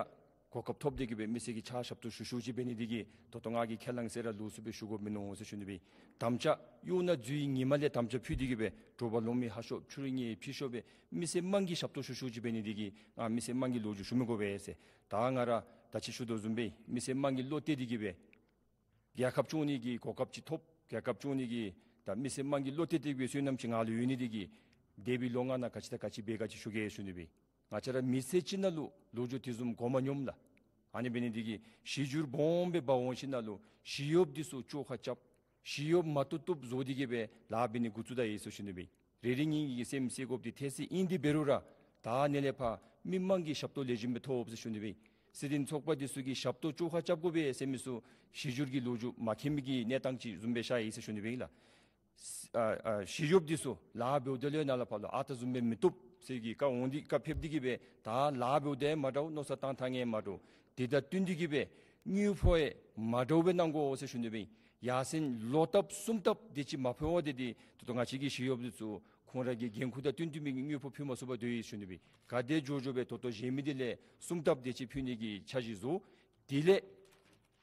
གོ་སྐབས་ཐོབ་སྟེ་གི་སྦེ་མི་སེར་གྱི་ཕྱག་ཞབས་ཏོག་ཞུ་ཞུཝ་ཅིག་འབད་ནི་འདི་གིས་ད་ལྟོ་ང་གིས་ཁས་བླངས་ཟེར་ར་ལོགས་སུ་སྦེ་ཞུ་དགོཔ་མིན་ནུག་ཟེར་ཞུ་ནི་སྦེ། དམ་བཅའ་གཡོག་ནང་འཛུལ་བའི་ཉིནམ་ལས་དམ་བཅའ་ཕུལ་ཏེ་གི་སྦེ་དྲོ་པ་ལོང་མེད་ཧ་ཤོས་ཕྱི་རུ་ཉལ་ཕྱི་ཤོས་སྦེ་མི་སེར་དམངས་ཀྱི་ཞབས་ཏོག་ཞུ་ཞུཝ་ཅིག་འབད་ནི་འདི་གིས་ང་མི་སེར་དམངས་ཀྱི་ལོ་རྒྱུས་ཞུ་མི་དགོ་པས་ཟེར། ད་ང་ར་ད་ཅི་ཞུ་དོ་བཟུམ་སྦེ་མི་སེར་དམངས་ཀྱི་བློ་གཏད་དེ་གི་སྦེ་རྒྱལ་ཁབ་སྐྱོང་ནི་གི་གོ་སྐབས་ཅིག་ཐོབ། རྒྱལ་ཁབ་སྐྱོང་ནི་གི་ད་མི་སེར་དམངས་ཀྱི་བློ་གཏད་དེ་གི་སྦེ་བསོད་ནམས་ཅིག་ང་ལུ་ཡོད་ནི་འདི་གིས་འདས་པའི་ལོ་ལྔ་ནང་ག་ཅི་དང་ག་ཅི་འབད་ག་ཅི་ཞུ་གེ་ཞུ་ནི་སྦེ། ང་བཅས་ར་མི་སེར་ཅིག་ནང་ལུ་ལོ་རྒྱུས་དེ་བཟུམ་གོ་མ་མྱོངམ་ལགས། ཨ་ནི་འབད་ནི་འདི་གིས་གཞི་འགྱུར་སྦོམ་སྦེ་འབག་འོང་ཞིནམ་ལས་ཞི་གཡོགཔ་འདི་ཚུ་བཅོ་ཁ་རྐྱབ། ཞི་གཡོགཔ་མ་བཏུབ་བཏུབ་བཟོ་སྟེ་གི་སྦེ་ལཱ་འབད་ནི་འགོ་བཙུགས་ད་ཡི་ཟེར་ཞུ་ནི་སྦེ། རེ་རེ་གཉིས་གཉིས་ཀྱི་སེམས་བསད་དགོཔ་འདི་ཐལ་སྲིད་ཨིན། དེ་འབད་རུང་ར་ད་ཨ་ནི་ལས་ཕར་མི་དམངས་ཀྱི་ཞབས་ཏོག་ལེགས་ཤོམ་སྦེ་ཐོབ་ཟེར་ཞུ་ནི་སྦེ། སྲིད་དོན་ཚོགས་པ་འདི་ཚུ་གི་ཞབས་ཏོག་བཅོ་ཁ་རྐྱབ་དགོ་པས་ཟེར་མི་ཚུ་གཞི་འགྱུར་གྱི་ལོ་རྒྱུས་མ་མཁྱེན་མི་གི་གནས་སྟངས་ཅིག་བཟུམ་སྦེ་ཤར་ཡི་ཟེར་ཞུ་ནི་སྦེ་ཨིན་ལགས། ཨ་ཨ་ཞི་གཡོགཔ་འདི་ཚུ་ལཱ་འབདཝ་ད་ལུ་ནཱ་ལས་ཕར་ལུ་ཨ་རྟག་བཟུམ་སྦེ་མི་བཏུབ་ཟེར་གྱི་བཀའ་འོང་སྟེ་བཀའ་ཕེབས་ཏེ་གི་སྦེ་ད་ལཱ་འབདཝ་ད་ཡང་མ་འདྲཝ་མནོ་བསམ་བཏང་ཐངས་ཡང་མ་འདྲཝ། དེ་དང་བསྟུན་ཏེ་གི་སྦེ་དངུལ་ཕོགས་ཡང་མ་འདྲཝ་སྦེ་གནང་དགོ་ཟེར་ཞུ་ནི་སྦེ། ཡར་སེང་ལོག་ལྟབ་གསུམ་ལྟབ་དེ་ཅིག་མ་ཕོག་པར་ཏེ་དེ་ད་ལྟོ་ང་བཅས་ཀྱི་ཞི་གཡོགཔ་འདི་ཚུ་ཁོང་ར་གི་འགན་ཁུར་དང་བསྟུན་ཏེ་མི་གི་དངུལ་ཕོགས་ཕུལ་མ་ཚུགས་པར་སྡོད་ཡི་ཞུ་ནི་སྦེ། ག་དེ་མགྱོགས་མགྱོགས་སྦེ་ད་ལྟོ་གཞན་མི་དེ་ལས་གསུམ་ལྟབ་དེ་ཅིག་ཕུལ་ནི་གི་འཆར་གཞི་བཟོ། དེ་ལས་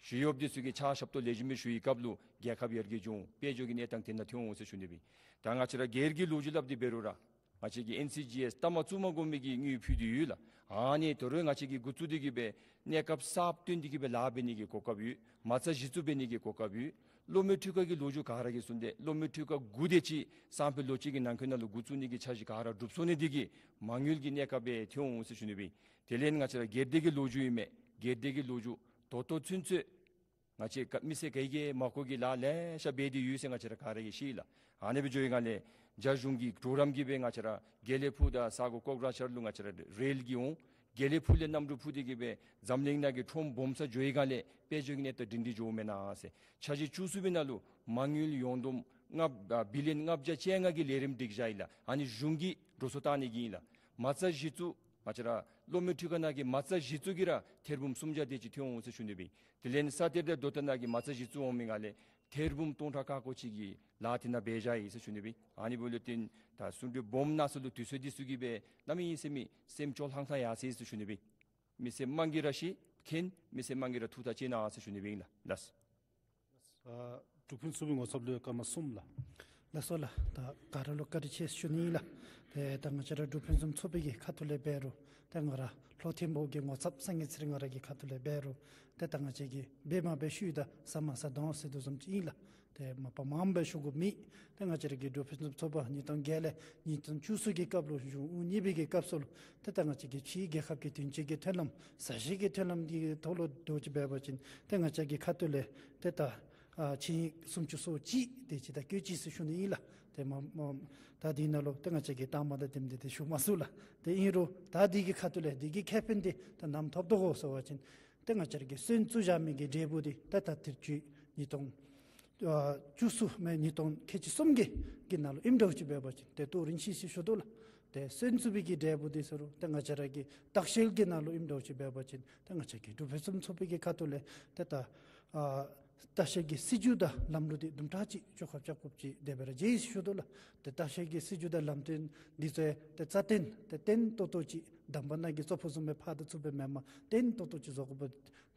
ཞི་གཡོགཔ་འདི་ཚུ་གི་ཕྱག་ཞབས་ཏོག་ལེགས་ཤོམ་སྦེ་ཞུ་བའི་སྐབས་ལུ་རྒྱལ་ཁབ་ཡར་རྒྱས་འགྱོ་འོང་། དཔལ་འབྱོར་གྱི་གནས་སྟངས་དེ་ནང་ཐོན་འོང་ཟེར་ཞུ་ནི་སྦེ། ད་ང་བཅས་ར་སྒེར་གྱི་ལོ་རྒྱུས་སླབ་སྟེ་འབད་རུང་ར་ང་བཅས་ཀྱི་ཨེན་སི་ཇི་ཨེསི་ལྟ་མ་བཙུགས་མ་གོ་མི་གི་དངུལ་ཕུལ་ཏེ་ཡོད་ལགས། ཨ་ནི་ད་རུང་ང་བཅས་ཀྱིས་འགོ་བཙུགས་ཏེ་གི་སྦེ་གནས་སྐབས་གསརཔ་བཏོན་ཏེ་གི་སྦེ་ལཱ་འབད་ནི་གི་གོ་སྐབས་ཡོད། མ་རྩ་གཞི་བཙུགས་འབད་ནི་གི་གོ་སྐབས་ཡོད། སློབ་མའི་འཕྲུལ་ཁང་གི་ལོ་རྒྱུས་ག་ར་གིས་གསུངས་ཏེ་སློབ་མའི་འཕྲུལ་ཁང་དགུ་དེ་ཅིག་སང་ཕོད་ལོ་གཅིག་གི་ནང་འཁོད་ནང་ལུ་འགོ་བཙུགས་ནི་གི་འཆར་གཞི་ག་ར་གྲུབ་སོང་ནི་འདི་གིས་མ་དངུལ་གྱི་གནས་སྐབས་སྦེ་ཐོན་འོང་ཟེར་ཞུ་ནི་སྦེ། དེ་ལས་ང་བཅས་ར་སྒེར་སྡེ་གི་ལོ་རྒྱུས་ཨིན་མས། སྒེར་སྡེ་གི་ལོ་རྒྱུས་ད་ལྟོ་ཚུན་ཚོད་ ང་བཅས་ཀ་མི་སེར་ག་གིས་མ་གོ་གི་ལཱ་ལེ་ཤ་འབད་དེ་ཡོད་ཟེར་ང་བཅས་ར་ག་ར་གིས་ཤེས་ལགས། ཨ་ནི་སྦེ་འགྱོ་བའི་སྒང་ལས་རྒྱ་གཞུང་གི་གྲོགས་རམ་གྱིས་སྦེ་ང་བཅས་ར་དགེ་ལེགས་ཕུག་དང་ས་གོ་ཀོག་ར་ཆར་ལུ་ང་བཅས་ར་རེལ་གྱིས་འོང་། དགེ་ལེགས་ཕུག་ལས་གནམ་གྲུ་འཕུར་ཏེ་གིས་སྦེ་འཛམ་གླིང་ནང་གི་ཁྲོམ་སྦོམ་ས་འགྱོ་བའི་སྒང་ལས་དཔལ་འབྱོར་གྱི་གནས་སྟངས་སྒྲིང་སྒྲི་འགྱོཝ་མེན་ན་ཟེར། འཆར་གཞི་བཅུ་གསུམ་པའི་ནང་ལུ་མ་དངུལ་ཡོངས་བསྡོམས་ལྔ་ཨ་བི་ལི་ཡོན་ལྔ་བརྒྱ་བཅོ་ལྔ་གི་ལས་རིམ་སྒྲིག་བཞག་ཡི་ལགས། ཨ་ནི་གཞུང་གིས་འགྲོ་སོང་བཏང་ནི་གི་ཨིན་ལགས། མ་རྩ་གཞི་བཙུགས་ང་བཅས་ར་གློག་མེ་འཕྲུལ་ཁང་ནང་གི་མ་རྩ་གཞི་བཙུགས་ཀྱིས་ར་ཐེར་འབུམ་སུམ་བརྒྱ་དེ་ཅིག་ཐོན་འོང་ཟེར་ཞུ་ནི་སྦེ། དེ་ལས་ནི་ས་གཏེར་དང་རྡོ་གཏེར་ནང་གི་མ་རྩ་གཞི་བཙུགས་འོང་མི་སྒང་ལས་ཐེར་འབུམ་སྟོང་ཕྲག་ཁ་སྐོར་ཅིག་གི་ལཱ་དེ་ནང་འབད་བཞག་ཡི་ཟེར་ཞུ་ནི་སྦེ། ཨ་ནི་འབདཝ་ལས་བརྟེན་ད་གསུང་གྲོས་སྦོམ་ནང་ཚུ་ལུ་དུས་ཚོད་འདི་ཚུ་གིས་སྦེ་གནམ་མེད་ས་མེད་སེམས་སྐྱོ་ལྷང་ལྷང་ཡར་སོ་ཡི་ཟེར་ཞུ་ནི་སྦེ། མི་སེར་དམངས་ཀྱིས་ར་ཤེས་མཁྱེན། མི་སེར་དམངས་ཀྱིས་ར་ཐུགས་ཐག་བཅད་གནང་ཟེར་ཞུ་ནི་སྦེ་ཨིན་ལགས། ལགས། ཨ་འབྲུག་ཕུན་ཚོགས་པའི་ངོ་ཚབ་ལུ་སྐར་མ་གསུམ་ལགས། ལགས་སོ་ལགས། ད་ག་ར་ལུ་བཀའ་དྲིན་ཆེ་ཞུ་ནི་ཨིན་ལགས། ཏེ་ད་ང་བཅས་ར་འབྲུག་ཕུན་སུམ་ཚོགས་པའི་གི་ཁ་ཐུག་ལས་འབད་རུང་ཏེ་ང་ར་ལྷོ་ཐིམ་ཕུག་གི་ངོ་ཚབ་སངས་རྒྱས་ཚེ་རིང་ང་ར་གི་ཁ་ཐུག་ལས་འབད་རུང་ཏེ་ད་ང་བཅས་ཀྱིས་འབད་མ་འབད་ཤུལ་ད་ཟ་མ་ཟ་དོང་ཟེར་དོ་བཟུམ་ཅིག་ཨིན་ལགས། ཏེ་མ་པ་མངམ་སྦེ་ཞུ་དགོཔ་མེད། ཏེ་ང་བཅས་ར་གི་འབྲུག་ཕུན་སུམ་ཚོགས་པ་ཉིས་སྟོང་བརྒྱད་ལས་ཉིས་སྟོང་བཅུ་གསུམ་གྱི་སྐབས་ལུ་གཞུང་དབུ་བརྙེས་པའི་གི་སྐབས་སུ་ལུ་ཏེ་ད་ང་བཅས་ཀྱི་ཕྱིའི་རྒྱལ་ཁབ་ཀྱི་དོན་ཆེན་གྱི་མཐུན་ལམ་ཟ་ཞིང་གི་མཐུན་ལམ་གྱི་ཐོག་ལུ་འདྲཝ་ཅིག་འབད་བ་ཅིན་ཏེ་ང་བཅས་ཀྱི་ཁ་ཐུག་ལས་ཏེ་ད་ཨ་ཆིངས་ཡིག་སུམ་ཅུ་སོ་གཅིག་དེ་ཅིག་ད་བཀོད་ཅི་ཟེར་ཞུ་ནི་ཨིན་ལགས། ཏེ་མ་མ་ད་འདི་ནང་ལུ་ཏེ་ང་བཅས་ཀྱིས་དང་པ་དང་དེ་འདི་ཏེ་ཞུ་མ་ཚུགས་ལགས། ཏེ་ཨིན་རུང་ད་འདི་གི་ཁ་ཐུག་ལས་འདི་གི་ཁེ་ཕན་འདི་ད་ནམ་ཐོབ་དོ་གོ་ཟེར་བ་ཅིན་ཏེ་ང་བཅས་ར་གིས་སོན་བཙུགས་བཞག་མི་གི་འབྲས་བུ་འདི་ད་ད་དེ་ཅིག་ཉིས་སྟོང་ཨ་བཅུ་གསུམ་མེན་ཉིས་སྟོང་ཁལ་གཅིག་གསུམ་གྱི་གི་ནང་ལུ་ཨིནམ་འདྲཝ་ཅིག་འབད་བ་ཅིན་ཏེ་ལྟོ་རིན་ཆེ་ཟེར་ཞུ་དོ་ལགས། ཏེ་སོན་བཙུགས་པའི་གི་འབྲས་བུ་འདི་ཟེར་རུང་ཏེ་ང་བཅས་ར་གི་ལྟ་བཤལ་གྱི་ནང་ལུ་ཨིནམ་འདྲཝ་ཅིག་འབད་བ་ཅིན་ཏེ་ང་བཅས་ཀྱི་འབྲུག་ཕུན་སུམ་ཚོགས་པའི་གི་ཁ་ཐུག་ལས་ཏེ་ད་ཨ་ལྟ་བཤལ་གྱི་སྲིད་བྱུས་དང་ལམ་ལུགས་འདི་དུམ་གྲ་ཅིག་བཅོ་ཁ་རྐྱབ་དགོཔ་ཅིག་དེ་སྦེ་ར་མཇལ་ཡི་ཟེར་ཞུ་དོ་ལགས། ཏེ་ལྟ་བཤལ་གྱི་སྲིད་བྱུས་དང་ལམ་སྟོན་འདི་ཚུ་ཏེ་རྩ་བརྟན་ཏེ་བརྟན་ཏོག་ཏོ་ཅིག་དང་པ་ནང་གི་གཙོ་ཕུད་བཟུམ་སྦེ་ཕར་དང་ཚུར་སྦེ་མེན་པར་བརྟན་ཏོག་ཏོ་ཅིག་བཟོ་དགོཔ་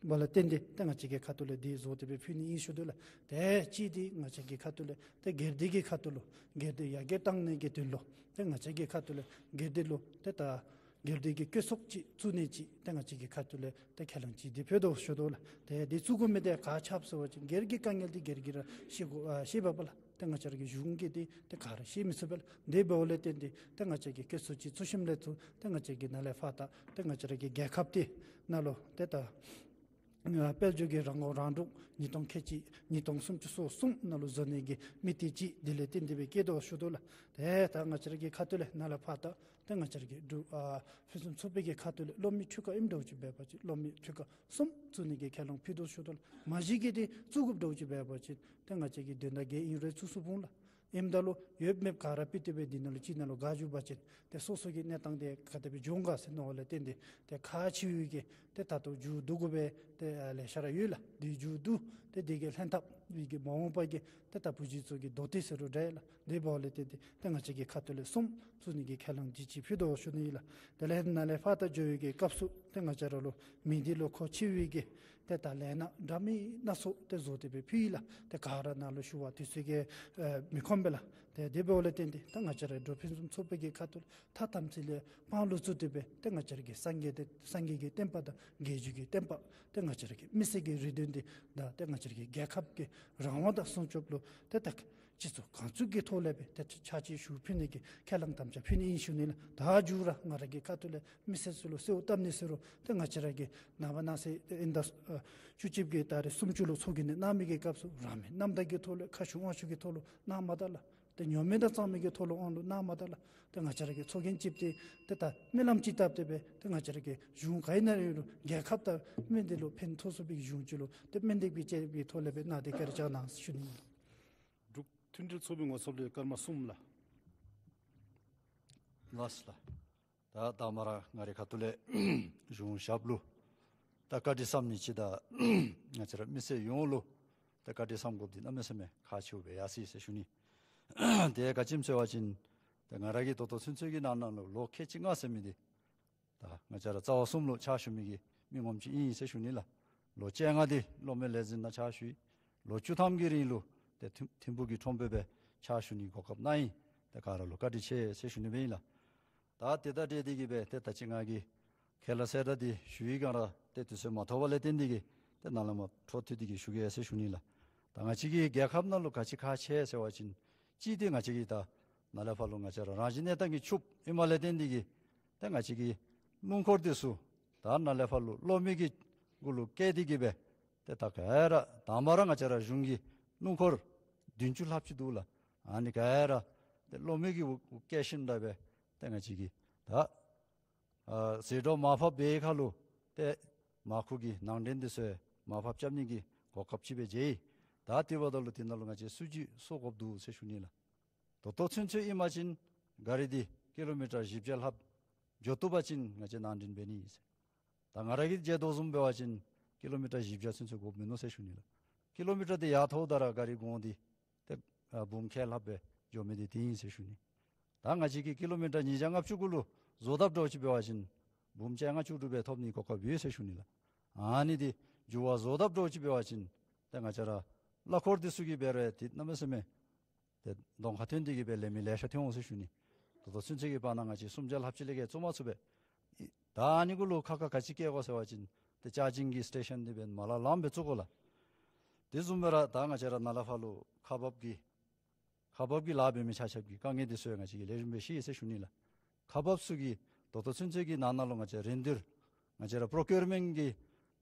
ལུ་བརྟེན་ཏེ་ཏེ་ང་བཅས་ཀྱི་ཁ་ཐུག་ལས་འདི་བཟོ་སྟེ་སྦེ་ཕུལ་ནི་ཨིན་ཞུ་དོ་ལགས། ཏེ་གཅིག་འདི་ང་བཅས་ཀྱི་ཁ་ཐུག་ལས་ཏེ་སྒེར་སྡེ་གི་ཁ་ཐུག་ལུ་སྒེར་སྡེ་ཡར་རྒྱས་གཏང་ནི་གི་དོན་ལུ་ཏེ་ང་བཅས་ཀྱི་ཁ་ཐུག་ལས་སྒེར་སྡེ་ལུ་ཏེ་ད་སྒེར་སྡེ་གི་སྐྱོད་ཚོགས་ཅིག་བཙུགས་ནི་ཅིག་ཏེ་ང་བཅས་ཀྱི་ཁ་ཐུག་ལས་ཏེ་ཁས་བླངས་ཅིག་འདི་ཕུལ་དོ་ཞུ་དོ་ལགས། ཏེ་འདི་བཙུགས་དགོ་མི་འདི་ག་ཅི་འབད་ཟེར་བ་ཅིན་སྒེར་གྱི་དཀའ་ངལ་འདི་སྒེར་གྱིས་ར་ཤེས་དགོ་ཨ་ཤེས་པས་ལགས། ཏེ་ང་བཅས་ར་གི་གཞུང་གིས་འདི་ཏེ་ག་ར་ཤེས་མི་ཚུགས་པས་ལགས། དེ་འབདཝ་ལས་བརྟེན་ཏེ་ཏེ་ང་བཅས་ཀྱིས་སྐྱོད་ཚོགས་ཅིག་བཙུགས་ཞིནམ་ལས་ཚུར་ཏེ་ང་བཅས་ཀྱིས་ནཱ་ལས་ཕར་ད་ཏེ་ང་བཅས་ར་གི་རྒྱལ་ཁབ་འདི་ནང་ལུ་ཏེ་ད་ཨ་དཔལ་འབྱོར་གྱི་རང་ངོ་རང་སྒྲུབ་ཉིས་སྟོང་ཁལ་གཅིག་ཉིས་སྟོང་སུམ་ཅུ་སོ་གསུམ་ནང་ལུ་བཟོ་ནི་གི་དམིགས་གཏད་ཅིག་དེ་ལས་བརྟེན་ཏེ་སྦེ་བསྐྱེད་དོ་ཞུ་དོ་ལགས། ཏེ་ད་ང་བཅས་ར་གི་ཁ་ཐུག་ལས་ནཱ་ལས་ཕར་ད་ཏེ་ང་བཅས་ར་གི་འབྲུག་ཨ་ཕུན་སུམ་ཚོགས་པའི་གི་ཁ་ཐུག་ལས་གློག་མེ་འཕྲུལ་ཁང་ཨིནམ་འདྲཝ་ཅིག་འབད་བ་ཅིན་གློག་མེ་འཕྲུལ་ཁང་གསུམ་བཙུགས་ནི་གི་ཁས་བླངས་ཕུལ་དོ་ཞུ་དོ་ལགས། མ་གཞི་གིས་འདི་བཙུགས་དགོཔ་འདྲཝ་ཅིག་འབད་བ་ཅིན་ཏེ་ང་བཅས་ཀྱི་དོན་དག་གི་ཨིན་རུང་ཚུགས་སུ་འབྱུང་ལགས། ཨིནམ་ད་ལུ་ཡོདཔ་མེདཔ་ག་ར་ཕུད་དེ་སྦེ་འདི་ནང་ལུ་ཅིག་ནང་ལུ་བཀག་འགྱོ་བ་ཅིན་ཏེ་སོ་སོ་གི་གནས་སྟངས་འདི་ག་དེ་སྦེ་འབྱུང་ག་ཟེར་མནོ་བ་ལས་བརྟེན་ཏེ་ཏེ་ཁག་ཆེ་བའི་གི་ཏེ་ད་ལྟོ་མཇུག་བསྡུ་དགོ་པའི་ཏེ་ལེ་ཤ་ར་ཡོད་ལགས། འདི་མཇུག་བསྡུ་ཏེ་འདི་གི་ལྷན་ཐབས་སྦེ་གི་མ་འོངས་པ་གི་ཏེ་ད་བུ་གཞི་ཚུ་གི་མདོ་སྡེ་ཟེར་རུང་འདྲ་ལགས། དེ་འབདཝ་ལས་བརྟེན་ཏེ་ཏེ་ང་བཅས་ཀྱི་ཁ་ཐུག་ལས་གསུམ་བཙུགས་ནི་གི་ཁས་བླངས་ཅིག་ཅིག་ཕུལ་དོ་ཞུ་ནི་ཨིན་ལགས། དེ་ལས་ནཱ་ལས་ཕར་ད་འགྱོ་བའི་གི་སྐབས་སུ་ཏེ་ང་བཅས་ར་ལུ་མི་སྡེ་ལུ་མཁོ་ཆེ་བའི་གི་ཏེ་ད་ལས་སྣ་འདྲ་མིན་སྣ་ཚོགས་ཏེ་བཟོ་སྟེ་སྦེ་ཕུལ་ཡི་ལགས། ཏེ་ག་ར་ནཱ་ལུ་ཞུ་བ་དུས་ཚོད་ཀྱིས་ཨེ་མི་ཁོམ་པས་ལགས། ཏེ་དེ་འབདཝ་ལས་བརྟེན་ཏེ་ད་ང་བཅས་ར་འབྲུག་ཕུན་སུམ་ཚོགས་པའི་གི་ཁ་ཐུག་ལས་མཐའ་དམ་ཚིག་ལས་དཔང་ལུ་བཙུགས་ཏེ་སྦེ་ཏེ་ང་བཅས་ར་གི་སངས་རྒྱས་ཏེ་སངས་རྒྱས་ཀྱི་བསྟན་པ་དང་དགེ་བཅུ་གི་བསྟན་པ་ཏེ་ང་བཅས་ར་གི་མི་སེར་གྱི་རེ་འདུན་འདི་དང་ཏེ་ང་བཅས་ར་གི་རྒྱལ་ཁབ་ཀྱི་རང་དབང་དང་སྲུང་སྐྱོབ་ལུ་ཏེ་ད་སྤྱི་ཚོགས་གང་ཚུགས་ཀྱི་ཐོག་ལས་སྦེ་ཏེ་ཕྱག་ཕྱིད་ཞུ་ཕུལ་ནི་གི་ཁས་བླངས་དམ་བཅའ་ཕུལ་ནི་ཨིན་ཞུ་ནི་ལགས། ད་མཇུག་ར་ང་ར་གི་ཁ་ཐུག་ལས་མི་སེར་ཚུ་ལུ་གསོལཝ་བཏབ་ནི་ཟེར་རུང་ཏེ་ང་བཅས་ར་གི་ནངས་པ་གནངས་ཚེ་ཏེ་ཨིན་ཟླ་ཨ་བཅུ་གཅིག་གི་ཏ་རིག་སུམ་ཅུ་ལུ་ཚོགས་རྒྱན་གནང་མི་གི་སྐབས་སུ་རང་མོས་རྣམ་དག་གི་ཐོག་ལས་ཁ་ཞུ་དབང་ཞུ་གི་ཐོག་ལུ་གནང་མ་ད་ལགས། ཏེ་ཉོག་མེད་དང་གཙང་མའི་གི་ཐོག་ལུ་དབང་ལུ་གནང་མ་ད་ལགས། ཏེ་ང་བཅས་ར་གི་ཚོགས་རྒྱན་བཅིབས་ཏེ་ཏེ་ད་སྨོན་ལམ་ཅིག་བཏབ་སྟེ་སྦེ་ཏེ་ང་བཅས་ར་གི་གཞུང་ག་ཨིན་ན་ཡོད་རུང་རྒྱལ་ཁབ་དང་སྨན་སྡེ་ལུ་ཕན་ཐོགས་ཚུགས་པའི་གཞུང་ཅིག་ལུ་ཏེ་སྨོན་འདེབས་ཀྱི་བཅས་པའི་ཐོག་ལས་སྦེ་གནང་སྟེ་བཀའ་དྲིན་བསྐྱང་གནང་ཞུ་ནི་ཨིན། འབྲུག་མཐུན་སྒྲིལ་ཚོགས་པའི་ངོ་ཚབ་ལས་སྐར་མ་གསུམ་ལགས། ལགས་སོ་ལགས། ད་ད་མ་ར་ང་རའི་ཁ་ཐུག་ལས་གཞུང་ཞབས་ལུ་ད་བཀའ་དྲིན་བསམ་ནི་ཅིག་དང་ང་བཅས་ར་མི་སེར་ཡོངས་ལུ་ད་བཀའ་དྲིན་བསམ་དགོཔ་འདི་གནམ་མེད་ས་མེད་ཁག་ཆེཝ་སྦེ་ཡར་སོ་ཡི་ཟེར་ཞུ་ནི། དེ་ག་ཅི་སྨོ་ཟེར་བ་ཅིན་ད་ང་ར་གིས་ད་ལྟོ་ཚུན་ཚོད་ཀྱི་ནང་ན་ལུ་ལོ་ཁལ་གཅིག་ལྔ་ཟེར་མི་འདི་ད་ང་བཅས་ར་རྩ་བ་གསུམ་ལུ་ཕྱག་ཞུ་མི་གི་མི་ངོམ་ཅིག་ཨིན་ཟེར་ཞུ་ནི་ལགས། ལོ་བཅོ་ལྔ་འདི་གློག་མེ་ལས་འཛིན་ནང་ཕྱག་ཞུ་ཡི། ལོ་བཅུ་ཐམ་གྱི་རིང་ལུ་ཏེ་ཐིམ་ཐིམ་ཕུག་གི་ཁྲོམ་དཔོན་སྦེ་ཕྱག་ཞུ་ནི་གོ་སྐབས་གནང་ཡི། ཏེ་ག་ར་ལུ་བཀའ་དྲིན་ཆེ་ཟེར་ཞུ་ནི་སྦེ་ཨིན་ལགས། ད་དེ་དང་འབྲེལ་ཏེ་གིས་སྦེ་ཏེ་ད་ཅི་ང་གིས་ཁས་བླངས་གསལ་བསྒྲགས་འདི་ཞུ་ཡི་ག་ར་ཏེ་དུས་ཚོད་མ་ཐོབ་པ་ལས་བརྟེན་ཏེ་གིས་ཏེ་ནཱ་ལས་མར་འཕྲོ་མཐུད་དེ་གིས་ཞུ་གེ་ཟེར་ཞུ་ནི་ལགས། ད་ང་བཅས་ཀྱི་རྒྱལ་ཁབ་ནང་ལུ་ག་ཅི་ཁག་ཆེ་ཟེར་བ་ཅིན་གཅིག་འདི་ང་བཅས་ཀྱི་ད་ནཱ་ལས་ཕར་ལུ་ང་བཅས་ར་རང་བཞིན་གནས་སྟངས་ཀྱི་ཕྱུགཔོ་ཨིནམ་ལས་བརྟེན་ཏེ་གིས་ཏེ་ང་བཅས་ཀྱི་སྣུམ་འཁོར་འདི་ཚུ་ད་ནཱ་ལས་ཕར་ལུ་གློག་མེ་གི་གུ་ལུ་བཀལ་ཏེ་གིས་སྦེ་ ཏེ་ད་ག་ར་དང་པ་ར་ང་བཅས་ར་གཞུང་གི་སྣུམ་འཁོར་བདུན་ཅུ་ལྷགཔ་ཅིག་འདུག་ལགས། ཨ་ནི་ག་ར་ཏེ་གློག་མེ་གི་འོག་བཀལ་ཞིནམ་ད་སྦེ་ཏེ་ང་བཅས་ཀྱིས་ད་ཨ་ཟད་འགྲོ་མར་ཕབ་འབད་བའི་ཁར་ལུ་ཏེ་མར་ཁུ་གི་ནང་འདྲེན་འདི་ཚུ་མར་ཕབ་རྐྱབ་ནི་གི་གོ་སྐབས་ཅིག་སྦེ་མཇལ་ཡི། ད་དེ་འབདཝ་ད་ལུ་དེ་ནང་ལུ་ང་བཅས་སུ་ཅིག་སོང་དགོཔ་འདུག་ཟེར་ཞུ་ནི་ལགས། ད་ལྟོ་ཚུན་ཚོད་ཨིན་པ་ཅིན་ག་རི་འདི་ཀི་ལོ་མི་ཊར་བཞི་བརྒྱ་ལྷགཔ་འགྱོ་བཏུབ་པ་ཅིན་ང་བཅས་ནང་འདྲེན་འབད་ནི་ཨིན་ཟེར། ད་ང་ར་གིས་མཇལ་དོ་བཟུམ་འབད་བ་ཅིན་ཀི་ལོ་མི་ཊར་བཞི་བརྒྱ་ཚུན་ཚོད་དགོཔ་མིན་ནུག་ཟེར་ཞུ་ནི་ལགས། ཀི་ལོ་མི་ཊར་འདི་ཡར་མཐོཝ་ད་ར་ག་རི་གོང་འདི་ཏེ་ཨ་འབུམ་ཁལ་ལྷགཔ་སྦེ་འགྱོ་མི་འདི་དེ་ཨིན་ཟེར་ཞུ་ནི། ད་ང་བཅས་ཀྱིས་ཀི་ལོ་མི་ཊར་ཉིས་བརྒྱ་ལྔ་བཅུ་གུ་ལུ་བཟོ་དཔ་འདྲཝ་ཅིག་འབད་བ་ཅིན་འབུམ་བཅོ་ལྔ་བཅུ་དྲུག་སྦེ་ཐོབ་ནི་གོ་སྐབས་ཡོད་ཟེར་ཞུ་ནི་ལགས། ཨ་ནི་འདི་འགྱུར་བ་བཟོ་དཔ་འདྲཝ་ཅིག་འབད་བ་ཅིན་ཏེ་ང་བཅས་ར་གླ་འཁོར་འདི་ཚུ་གིས་འབད་རུང་ཏེ་གནམ་མེད་ས་མེད་ཏེ་གདོང་ཁར་ཐོན་ཏེ་གིས་སྦེ་ལེན་མི་ལེ་ཤ་ཐོན་འོང་ཟེར་ཞུ་ནི། ད་ལྟོ་ཚུན་ཚོད་ཀྱི་བར་ན་ང་བཅས་སུམ་བརྒྱ་ལྷགཔ་ཅིག་ལས་བརྒལ་བཙུགས་མ་ཚུགས་པས། ཨི་ད་ཨ་ནི་གུ་ལུ་ཁག་ཁག་ག་ཅི་བཀལ་དགོ་ཟེར་བ་ཅིན་ཏེ་ཅར་ཇིང་གི་སི་ཊེ་ཤཱན་འདི་འབདན་མ་ལ་ལངམ་སྦེ་བཙུགས་དགོ་ལགས། དེ་བཟུམ་སྦེ་ར་ད་ང་བཅས་ར་ནཱ་ལས་ཕར་ལུ་ཁག་འབགཔ་གི་ཁག་འབགཔ་གི་ལཱ་འབད་མི་ཆ་ཁྱབ་ཀྱི་དཀའ་ངལ་འདི་ཚུ་ཡང་ང་བཅས་ཀྱིས་ལེགས་ཤོམ་སྦེ་ཤེས་ཡི་ཟེར་ཞུ་ནི་ལགས། ཁག་འབགཔ་ཚུ་གིས་ད་ལྟོ་ཚུན་ཚོད་ཀྱི་ནང་ན་ལུ་ང་བཅས་རིན་བསྡུར་ང་བཅས་ར་པོརོ་ཀིའུར་མེནཊ་གི་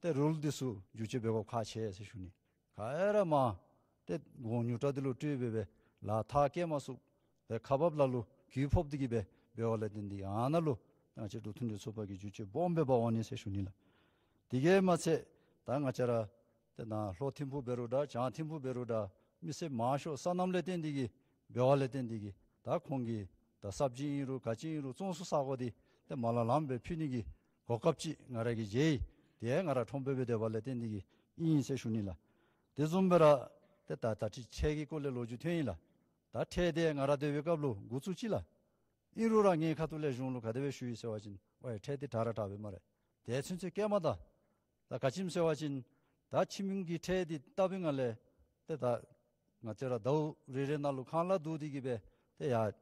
ཏེ་རུལ་འདི་ཚུ་བསྒྱུར་བཅོས་འབད་དགོཔ་ཁག་ཆེ་ཟེར་ཞུ་ནི། ག་ར་མ་ཏེ་གོང་ཉུང་དྲགས་འདི་ལུ་སྤྲོད་འབད་སྦེ་ལཱ་མཐར་སྐྱེལ་མ་ཚུགས་པར་ཁག་འབགཔ་ལ་ལུ་གུ་ཕོག་སྟེ་གིས་སྦེ་འབདཝ་ལས་བརྟེན་ཏེ་ཨ་ནཱ་ལུ་ང་བཅས་འབྲུག་མཐུན་སྒྲིལ་ཚོགས་པ་གིས་བསྒྱུར་བཅོས་སྦོམ་སྦེ་འབག་འོང་ནི་ཟེར་ཞུ་ནི་ལགས། དེ་གིས་མ་ཚད་ད་ང་བཅས་ར་ཏེ་ནཱ་ལྷོ་ཐིམ་ཕུག་འབད་རུང་འདྲ་བྱང་ཐིམ་ཕུག་འབད་རུང་འདྲ་མི་སེར་མང་ཤོས་སོ་ནམ་ལས་བརྟེན་ཏེ་གིས་འབདཝ་ལས་བརྟེན་ཏེ་གིས་ད་ཁོང་གིས་ད་སབ་ཇི་ཨིན་རུང་ག་ཅི་ཨིན་རུང་བཙོང་ས་ས་གོ་འདི་ཏེ་མ་ལ་ལངམ་སྦེ་ཕུལ་ནི་གི་གོ་སྐབས་ཅིག་ང་ར་གིས་མཇལ་ཡི། དེ་ཡང་ང་ར་ཁྲོམ་དཔོན་སྦེ་སྡོདཔ་ལས་བརྟེན་ཏེ་གིས་ཨིན་ཟེར་ཞུ་ནི་ལགས། དེ་བཟུམ་སྦེ་ར་ཏེ་ད་ད་ཅི་ཁྲལ་གྱི་སྐོར་ལས་ལོ་རྒྱུས་ཐོན་ཡི་ལགས། ད་ཁྲལ་འདི་ང་ར་སྡོད་པའི་སྐབས་ལུ་འགོ་བཙུགས་ཅི་ལགས། ཨིན་རུང་ར་ངེའི་ཁ་ཐུག་ལས་གཞུང་ལུ་ག་དེ་སྦེ་ཞུ་ཡི་ཟེར་བ་ཅིན་ཝའི་ཁྲལ་འདི་དྲག་ར་དྲག་པས་སྨ་རེ། དེ་ཚུན་ཚོད་བཀལ་མ་ད། ད་ག་ཅི་སྨོ་ཟེར་བ་ཅིན་ད་ཁྱིམ་གྱི་ཁྲལ་འདི་བཏབ་པའི་ངང་ལས་ཏེ་ད་ང་བཅས་ར་ཟླཝ་རེ་རེ་ནང་ལུ་ཁང་གླ་བསྡུ་སྟེ་གིས་སྦེ་ཏེ་ཡ་ད་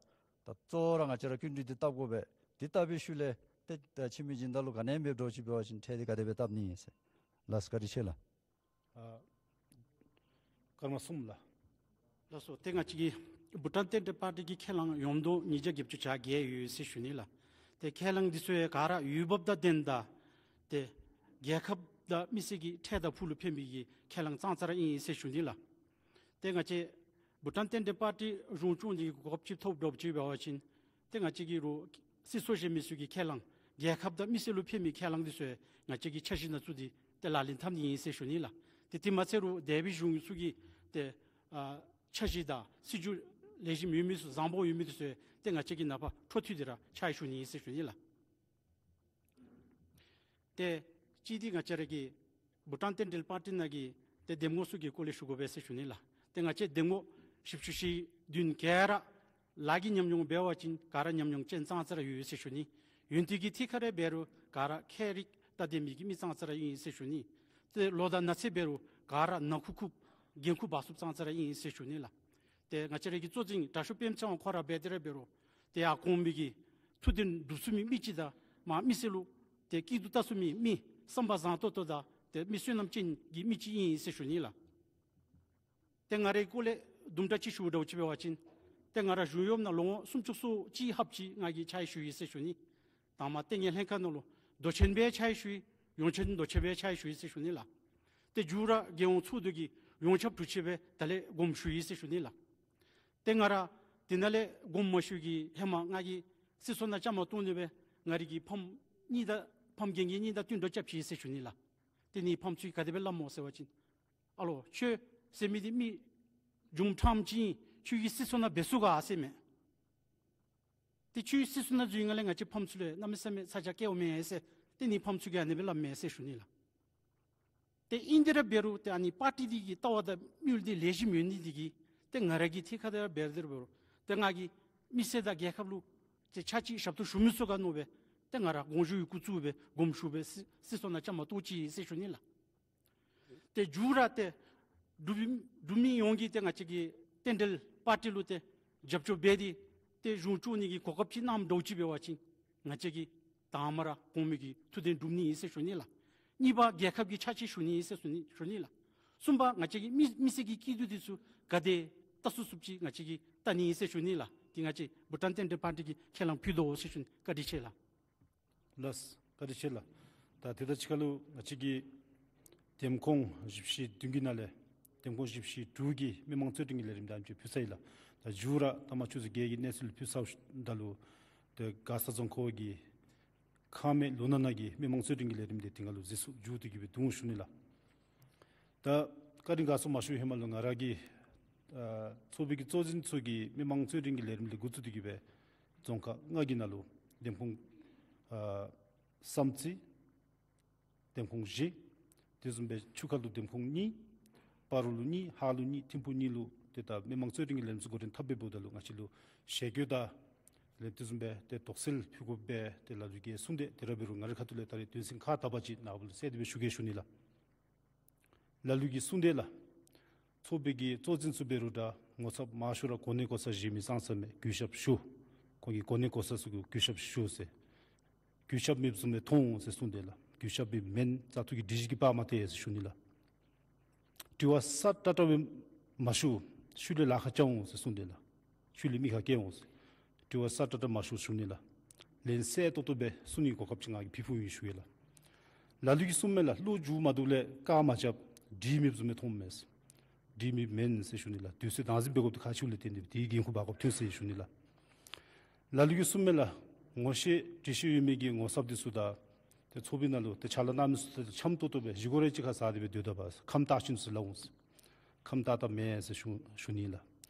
གཙོ་བོ་ར་ང་བཅས་ར་སྐྱིན་འགྲུལ་འདི་བཏབ་དགོ་པས། དེ་བཏབ་པའི་ཤུལ་ལས་ཏེ་ད་ཁྱིམ་གྱི་སྦྱིན་བདག་ལུ་ག་ནི་མེདཔ་འདྲཝ་ཅིག་འབད་བ་ཅིན་ཁྲལ་འདི་ག་དེ་སྦེ་བཏབ་ནི་ཨིན་ཟེར། ལགས་སོ་བཀའ་དྲིན་ཆེ་ལགས། ཨ་སྐར་མ་གསུམ་ལགས། ལགས་སོ། ཏེ་ང་བཅས་ཀྱི་བྷུ་ཊཱན་རྟེན་འབྲེལ་པར་ཊི་གི་ཁས་བླངས་ཡོངས་བསྡོམས་ཉིས་བརྒྱ་བརྒྱད་ཅུ་གྱ་བརྒྱད་ཡོད་ཟེར་ཞུ་ནི་ལགས། ཏེ་ཁས་བླངས་འདི་ཚུ་ཡང་ག་ར་འོས་འབབ་དང་ལྡན་ད་ཏེ་རྒྱལ་ཁབ་དང་མི་སེར་གྱི་ཁྲལ་དང་ཕུགས་ལུ་ཕན་པའི་གི་ཁས་བླངས་ཙང་ཙ་ར་ཨིན་ཟེར་ཞུ་ནི་ལགས། ཏེ་ང་བཅས་བྷུ་ཊཱན་རྟེན་འབྲེལ་པར་ཊི་གཞུང་སྐྱོང་ནི་གི་གོ་སྐབས་ཅིག་ཐོབ་འདྲཝ་ཅིག་འབད་བ་ཅིན་ཏེ་ང་བཅས་ཀྱི་རུང་སྲིད་ཚོགས་གཞན་མི་ཚུ་གི་ཁས་བླངས་རྒྱལ་ཁབ་དང་མི་སེར་ལུ་ཕན་པའི་ཁས་བླངས་འདི་ཚུ་ཡང་ང་བཅས་ཀྱིས་འཆར་གཞི་ནང་བཙུགས་ཏེ་ཏེ་ལག་ལེན་འཐབ་ནི་ཨིན་ཟེར་ཞུ་ནི་ལགས། ཏེ་དེ་མ་ཚད་རུང་འདས་པའི་གཞུང་ཚུ་གི་ཏེ་ཨ་འཆར་གཞི་དང་སྲིད་བྱུས་ལེགས་ཤོམ་ཡོད་མི་ཚུ་བཟང་པོ་ཡོད་མི་འདི་ཚུ་ཡང་ཏེ་ང་བཅས་ཀྱིས་ནཱ་ཕར་འཕྲོ་མཐུད་དེ་ར་ཕྱག་ཞུ་ནི་ཨིན་ཟེར་ཞུ་ནི་ལགས། ཏེ་གཅིག་འདི་ང་བཅས་ར་གི་བྷུ་ཊཱན་རྟེན་འབྲེལ་པར་ཊི་ནང་གི་ཏེ་འདེམས་ངོ་ཚུ་གི་སྐོར་ལས་ཞུ་དགོ་པས་ཟེར་ཞུ་ནི་ལགས། ཏེ་ང་བཅས་འདེམས་ངོ་བཞི་བཅུ་ཞེ་བདུན་ག་ར་ལཱ་གི་ཉམས་མྱོང་འབད་བ་ཅིན་ག་ར་ཉམས་མྱོང་ཅན་ཙང་ཙ་ར་ཡོད་ཟེར་ཞུ་ནི། ཡོན་ཏན་གྱི་ཐད་ཁར་འབད་རུང་ག་ར་མཁས་རིག་དང་ལྡན་མི་གི་མི་ཙང་ཙ་ར་ཨིན་ཟེར་ཞུ་ནི། ཏེ་ལོ་དང་ན་ཚོད་འབད་རུང་ག་ར་ནང་ཁུག་ཁུགཔ་འགན་ཁུར་འབག་ཚུགསཔ་ཙང་ཙ་ར་ཨིན་ཟེར་ཞུ་ནི་ལགས། ཏེ་ང་བཅས་ར་གི་གཙོ་འཛིན་དྲག་ཤོས་སྤེན་ཚེ་དབང་ཁོ་ར་འབད་དེ་ར་འབད་རུང་ཏེ་ཡར་གོང་མའི་གི་ཐུགས་འདུན་སྒྲུབ་ཚུགས་མི་མི་ཅིག་དང་མར་མི་སེར་ལུ་ཏེ་སྐྱིད་སྡུག་བལྟ་ཚུགས་མི་མི་བསམ་པ་བཟང་ཏོག་ཏོ་དང་ཏེ་མི་བསོད་ནམས་ཅན་གྱི་མི་ཅིག་ཨིན་ཟེར་ཞུ་ནི་ལགས། ཏེ་ང་རའི་སྐོར་ལས་དུམ་གྲ་ཅིག་ཞུ་འདྲཝ་ཅིག་འབད་བ་ཅིན་ཏེ་ང་ར་གཞུང་གཡོགཔ་ནང་ལོ་ངོ་སུམ་ཅུ་སོ་གཅིག་ལྷགཔ་ཅིག་ང་གིས་ཕྱག་ཞུ་ཡི་ཟེར་ཞུ་ནི། དང་པ་ལྟེ་གནས་ལྷན་ཁག་ནང་ལུ་མདོ་ཆེན་སྦེ་ཕྱག་ཞུ་ཡི། ཡོངས་ཆེན་མདོ་ཆེན་སྦེ་ཕྱག་ཞུ་ཡི་ཟེར་ཞུ་ནི་ལགས། ཏེ་མཇུག་ར་རྒྱལ་ཡོངས་ཚོགས་འདུ་གི་ཡོངས་ཁྱབ་དྲུང་ཆེན་སྦེ་ད་ལས་དགོངསམ་ཞུ་ཡི་ཟེར་ཞུ་ནི་ལགས། ཏེ་ང་ར་དེ་ནང་ལས་དགོངསམ་མ་ཞུ་གི་ཧེ་མ་ང་གིས་སྲིད་ཚོགས་ནང་བཅའ་མར་གཏོགས་ནི་སྦེ་ང་རའི་གི་ཕམ་གཉིས་དང་ཕམ་རྒན་རྒས་གཉིས་དང་བསྟུན་གྲོས་རྐྱབ་ཅི་ཟེར་ཞུ་ནི་ལགས། ཏེ་ནི་ཕམ་ཚུ་གིས་ག་དེ་སྦེ་སླབ་སྨོ་ཟེར་བ་ཅིན་ཨ་ལོ་ཁྱོད་ཟེར་མི་འདི་མི་རྒྱུ་ཕྲངམ་ཅིག་ཨིན། ཁྱོད་ཀྱིས་སྲིད་ཚོགས་ནང་འབད་ཚུགས་ག་ཟེར་མས། ཏེ་ཁྱོད་སྲིད་ཚོགས་ནང་འཛུལ་ནི་ལས་ང་བཅས་ཕམ་ཚུ་ལུ་གནམ་མེད་ས་མེད་ཚ་གྱང་བཀལཝ་མས་ཟེར། ཏེ་ནི་ཕམ་ཚུ་གིས་ཨ་ནི་སྦེ་སླབ་མས་ཟེར་ཞུ་ནི་ལགས། ཏེ་ཨིན་དེ་ར་འབད་རུང་ཏེ་ཨ་ནི་པར་ཊི་འདི་གི་ལྟ་བ་དང་དམིགས་ཡུལ་འདི་ལེགས་ཤོམ་ཡོད་ནི་འདི་གིས་ཏེ་ང་ར་གི་ཐད་ཁར་དེ་ར་འབད་དེ་ར་འབད་རུང་ཏེ་ང་གིས་མི་སེར་དང་རྒྱལ་ཁབ་ལུ་ཏེ་ཕྱག་ཕྱིད་ཞབས་ཏོག་ཞུ་མི་ཚུགས་ག་མནོ་སྦེ་ཏེ་ང་ར་དགོངས་ཞུ་ཡི་འགོ་བཙུགས་སྦེ་དགོངསམ་ཞུ་སྦེ་སྲིད་སྲིད་ཚོགས་ནང་བཅའ་མར་གཏོགས་ཅི་ཟེར་ཞུ་ནི་ལགས། ཏེ་མཇུག་ར་ཏེ་འབྲུག་འབྲུག་མི་ཡོངས་ཀྱིས་ཏེ་ང་བཅས་ཀྱི་རྟེན་འབྲེལ་པར་ཊི་ལུ་ཏེ་རྒྱབ་སྐྱོར་འབད་དེ་ཏེ་གཞུང་སྐྱོང་ནི་གི་གོ་སྐབས་ཅིག་གནངམ་འདྲཝ་ཅིག་འབད་བ་ཅིན་ང་བཅས་ཀྱིས་དང་པ་ར་གོང་མའི་གི་ཐུགས་འདུན་སྒྲུབ་ནི་ཨིན་ཟེར་ཞུ་ནི་ལགས། གཉིས་པ་རྒྱལ་ཁབ་ཀྱི་ཕྱག་ཕྱིད་ཞུ་ནི་ཨིན་ཟེར་ཞུ་ནི་ཞུ་ནི་ལགས། གསུམ་པ་ང་བཅས་ཀྱི་མི་མི་སེར་གྱི་སྐྱིད་སྡུག་འདི་ཚུ་ག་དེ་བལྟ་ཚུགས་ཚུགསཔ་ཅིག་ང་བཅས་ཀྱིས་བལྟ་ནི་ཨིན་ཟེར་ཞུ་ནི་ལགས། ཏེ་ང་བཅས་བྷུ་ཊཱན་རྟེན་འབྲེལ་པར་ཊི་གིས་ཁས་བླངས་ཕུལ་དོ་ཟེར་ཞུ་ནི། བཀའ་དྲིན་ཆེ་ལགས། ལགས་བཀའ་དྲིན་ཆེ་ལགས། ད་དེ་དང་གཅིག་ཁར་ལུ་ང་བཅས་ཀྱི་ འདེམས་ཁོངས་བཞི་བཅུ་ཞེ་བདུན་གྱི་ནང་ལས་འདེམས་ཁོངས་བཞི་བཅུ་ཞེ་དྲུག་གི་མི་མང་རྩོད་འགྲན་གྱི་ལས་རིམ་དེ་ཨ་ནི་ཅིག་ཕུལ་ཚར་ཡི་ལགས། ད་མཇུག་ར་ད་མ་ཆུ་ཚོད་བརྒྱད་ཀྱི་གནས་ཚུལ་ཕུལ་ཚརཝ་ད་ལུ་ཏེ་མགར་ས་རྫོང་ཁག་གི་ཁང་མེད་ལུང་ནག་ནང་གི་མི་མང་རྩོད་འགྲན་གྱི་ལས་རིམ་དེ་དེ་སྒང་ལུ་ཟིན་སོང་མཇུག་བསྡུ་གི་སྦེ་འདུག་ཞུ་ནི་ལགས། ད་བཀའ་དྲིན་དགའ་ཚོར་མ་ཞུ་ཧེ་མ་ལུ་ང་ར་གིས་ཨ་ཚོགས་པའི་གི་གཙོ་འཛིན་ཚུ་གིས་མི་མང་རྩོད་འགྲན་གྱི་ལས་རིམ་ལས་འགོ་བཙུགས་ཏེ་གི་སྦེ་རྫོང་ཁག་ལྔ་གི་ནང་ལུ་འདེམས་ཁོངས་ཨ་བསམ་རྩེ་འདེམས་ཁོངས་བཞི། དེ་བཟུམ་སྦེ་ཆུ་ཁ་ལུ་འདེམས་ཁོངས་གཉིས། སྤ་རོ་ལུ་གཉིས། ཧཱ་ལུ་གཉིས། ཐིམ་ཕུ་གཉིས་ལུ་ཏེ་ད་མི་མང་རྩོད་འགྲན་གྱི་ལས་རིམ་ཚུ་འགོ་འདྲེན་འཐབ་འབདཝ་ད་ལུ་ང་བཅས་ལུ་ཞལ་བཀོད་དང་ལས་དེ་བཟུམ་སྦེ་ཏེ་དོགས་སེལ་ཕུལ་དགོ་པའི་ཏེ་ལ་ལུ་གི་གསུང་དེ་དེ་ར་འབད་རུང་ང་རའི་ཁ་ཐུག་ལས་ད་རེས་དོན་ཚན་ཁག་དག་པ་ཅིག་ནཱ་བུ་ལུ་གསལ་ཏེ་སྦེ་ཞུ་གེ་ཞུ་ནི་ལགས། ལ་ལུ་གི་གསུང་དེ་ལགས། ཚོགས་པའི་གི་གཙོ་འཛིན་ཚུ་འབད་རུང་འདྲ་ངོ་ཚབ་མང་ཤོས་ར་གོ་གནས་གོ་ས་གཞན་མི་ཙང་ཙ་མེད། གུས་ཞབས་ཞུ། ཁོང་གི་གོ་གནས་གོ་ས་ཚུ་གུ་གུས་ཞབས་ཞུ་ཟེར། གུས་ཞབས་མེདཔ་བཟུམ་སྦེ་མཐོང་འོང་ཟེར་གསུང་དེ་ལགས། གུས་ཞབས་མེདཔ་མེན། བཙག་འཐུ་གི་སྒྲིག་གཞི་གིས་དཔག་མ་སྟེར་ཟེར་ཞུ་ནི་ལགས། དྲི་བ་སྲ་ཀྲག་ཀྲ་སྦེ་མ་ཞུ། ཤུལ་ལས་ལཱ་ཁག་རྐྱབ་འོང་ཟེར་གསུང་དེ་ལགས། ཤུལ་ལས་མི་ཁག་བཀལ་འོང་ཟེར། དྲི་བ་སྲ་ཀྲག་ཀྲ་མ་ཞུ་ཞུ་ནི་ལགས། ལན་གསལ་ཏོག་ཏོ་སྦེ་གསུང་ནིའི་གོ་སྐབས་ཅིག་ང་གིས་ཕུལ་ཕུལཝ་ཨིན་ཞུ་ཡི་ལགས། ལ་ལུ་གིས་གསུངམ་མས་ལགས། བློ་འགྱོད་མ་བཏུབ་ལས་བཀག་མ་རྐྱབ། འདྲིས་མེདཔ་བཟུམ་སྦེ་མཐོངམ་མས། འདྲིས་མེདཔ་མེན་ཟེར་ཞུ་ནི་ལགས། དུས་ཚོད་དམ་འཛིན་འབད་དགོཔ་དེ་ཁག་ཆེཝ་ལས་བརྟེན་ཏེ་དེའི་འགན་ཁུར་འབག་དགོཔ་ཐོན་ཟེར་ཞུ་ནི་ལགས། ལ་ལུ་གིས་གསུངམ་མས་ལགས། ངོ་ཤེས་འདྲིས་ཤེས་ཡོད་མི་གི་ངོ་ཚབ་འདི་ཚུ་དང་ཏེ་ཚོགས་པའི་ནང་ལུ་ཏེ་ཕྱག་ལཱ་གནང་མི་ཚུ་ཏེ་འཆམ་ཏོག་ཏོ་སྦེ་བཞེས་སྒོ་རེ་ཅིག་ཁར་ཟ་སྟེ་སྦེ་སྡོད་ད་པ་ཁམས་དྭངས་ཅིག་ནུག་ཟེར་སླབ་འོང་ཟེར། ཁམས་དྭངས་དྭངས་མེན་ཟེར་ཞུ་ཞུ་ནི་ལགས།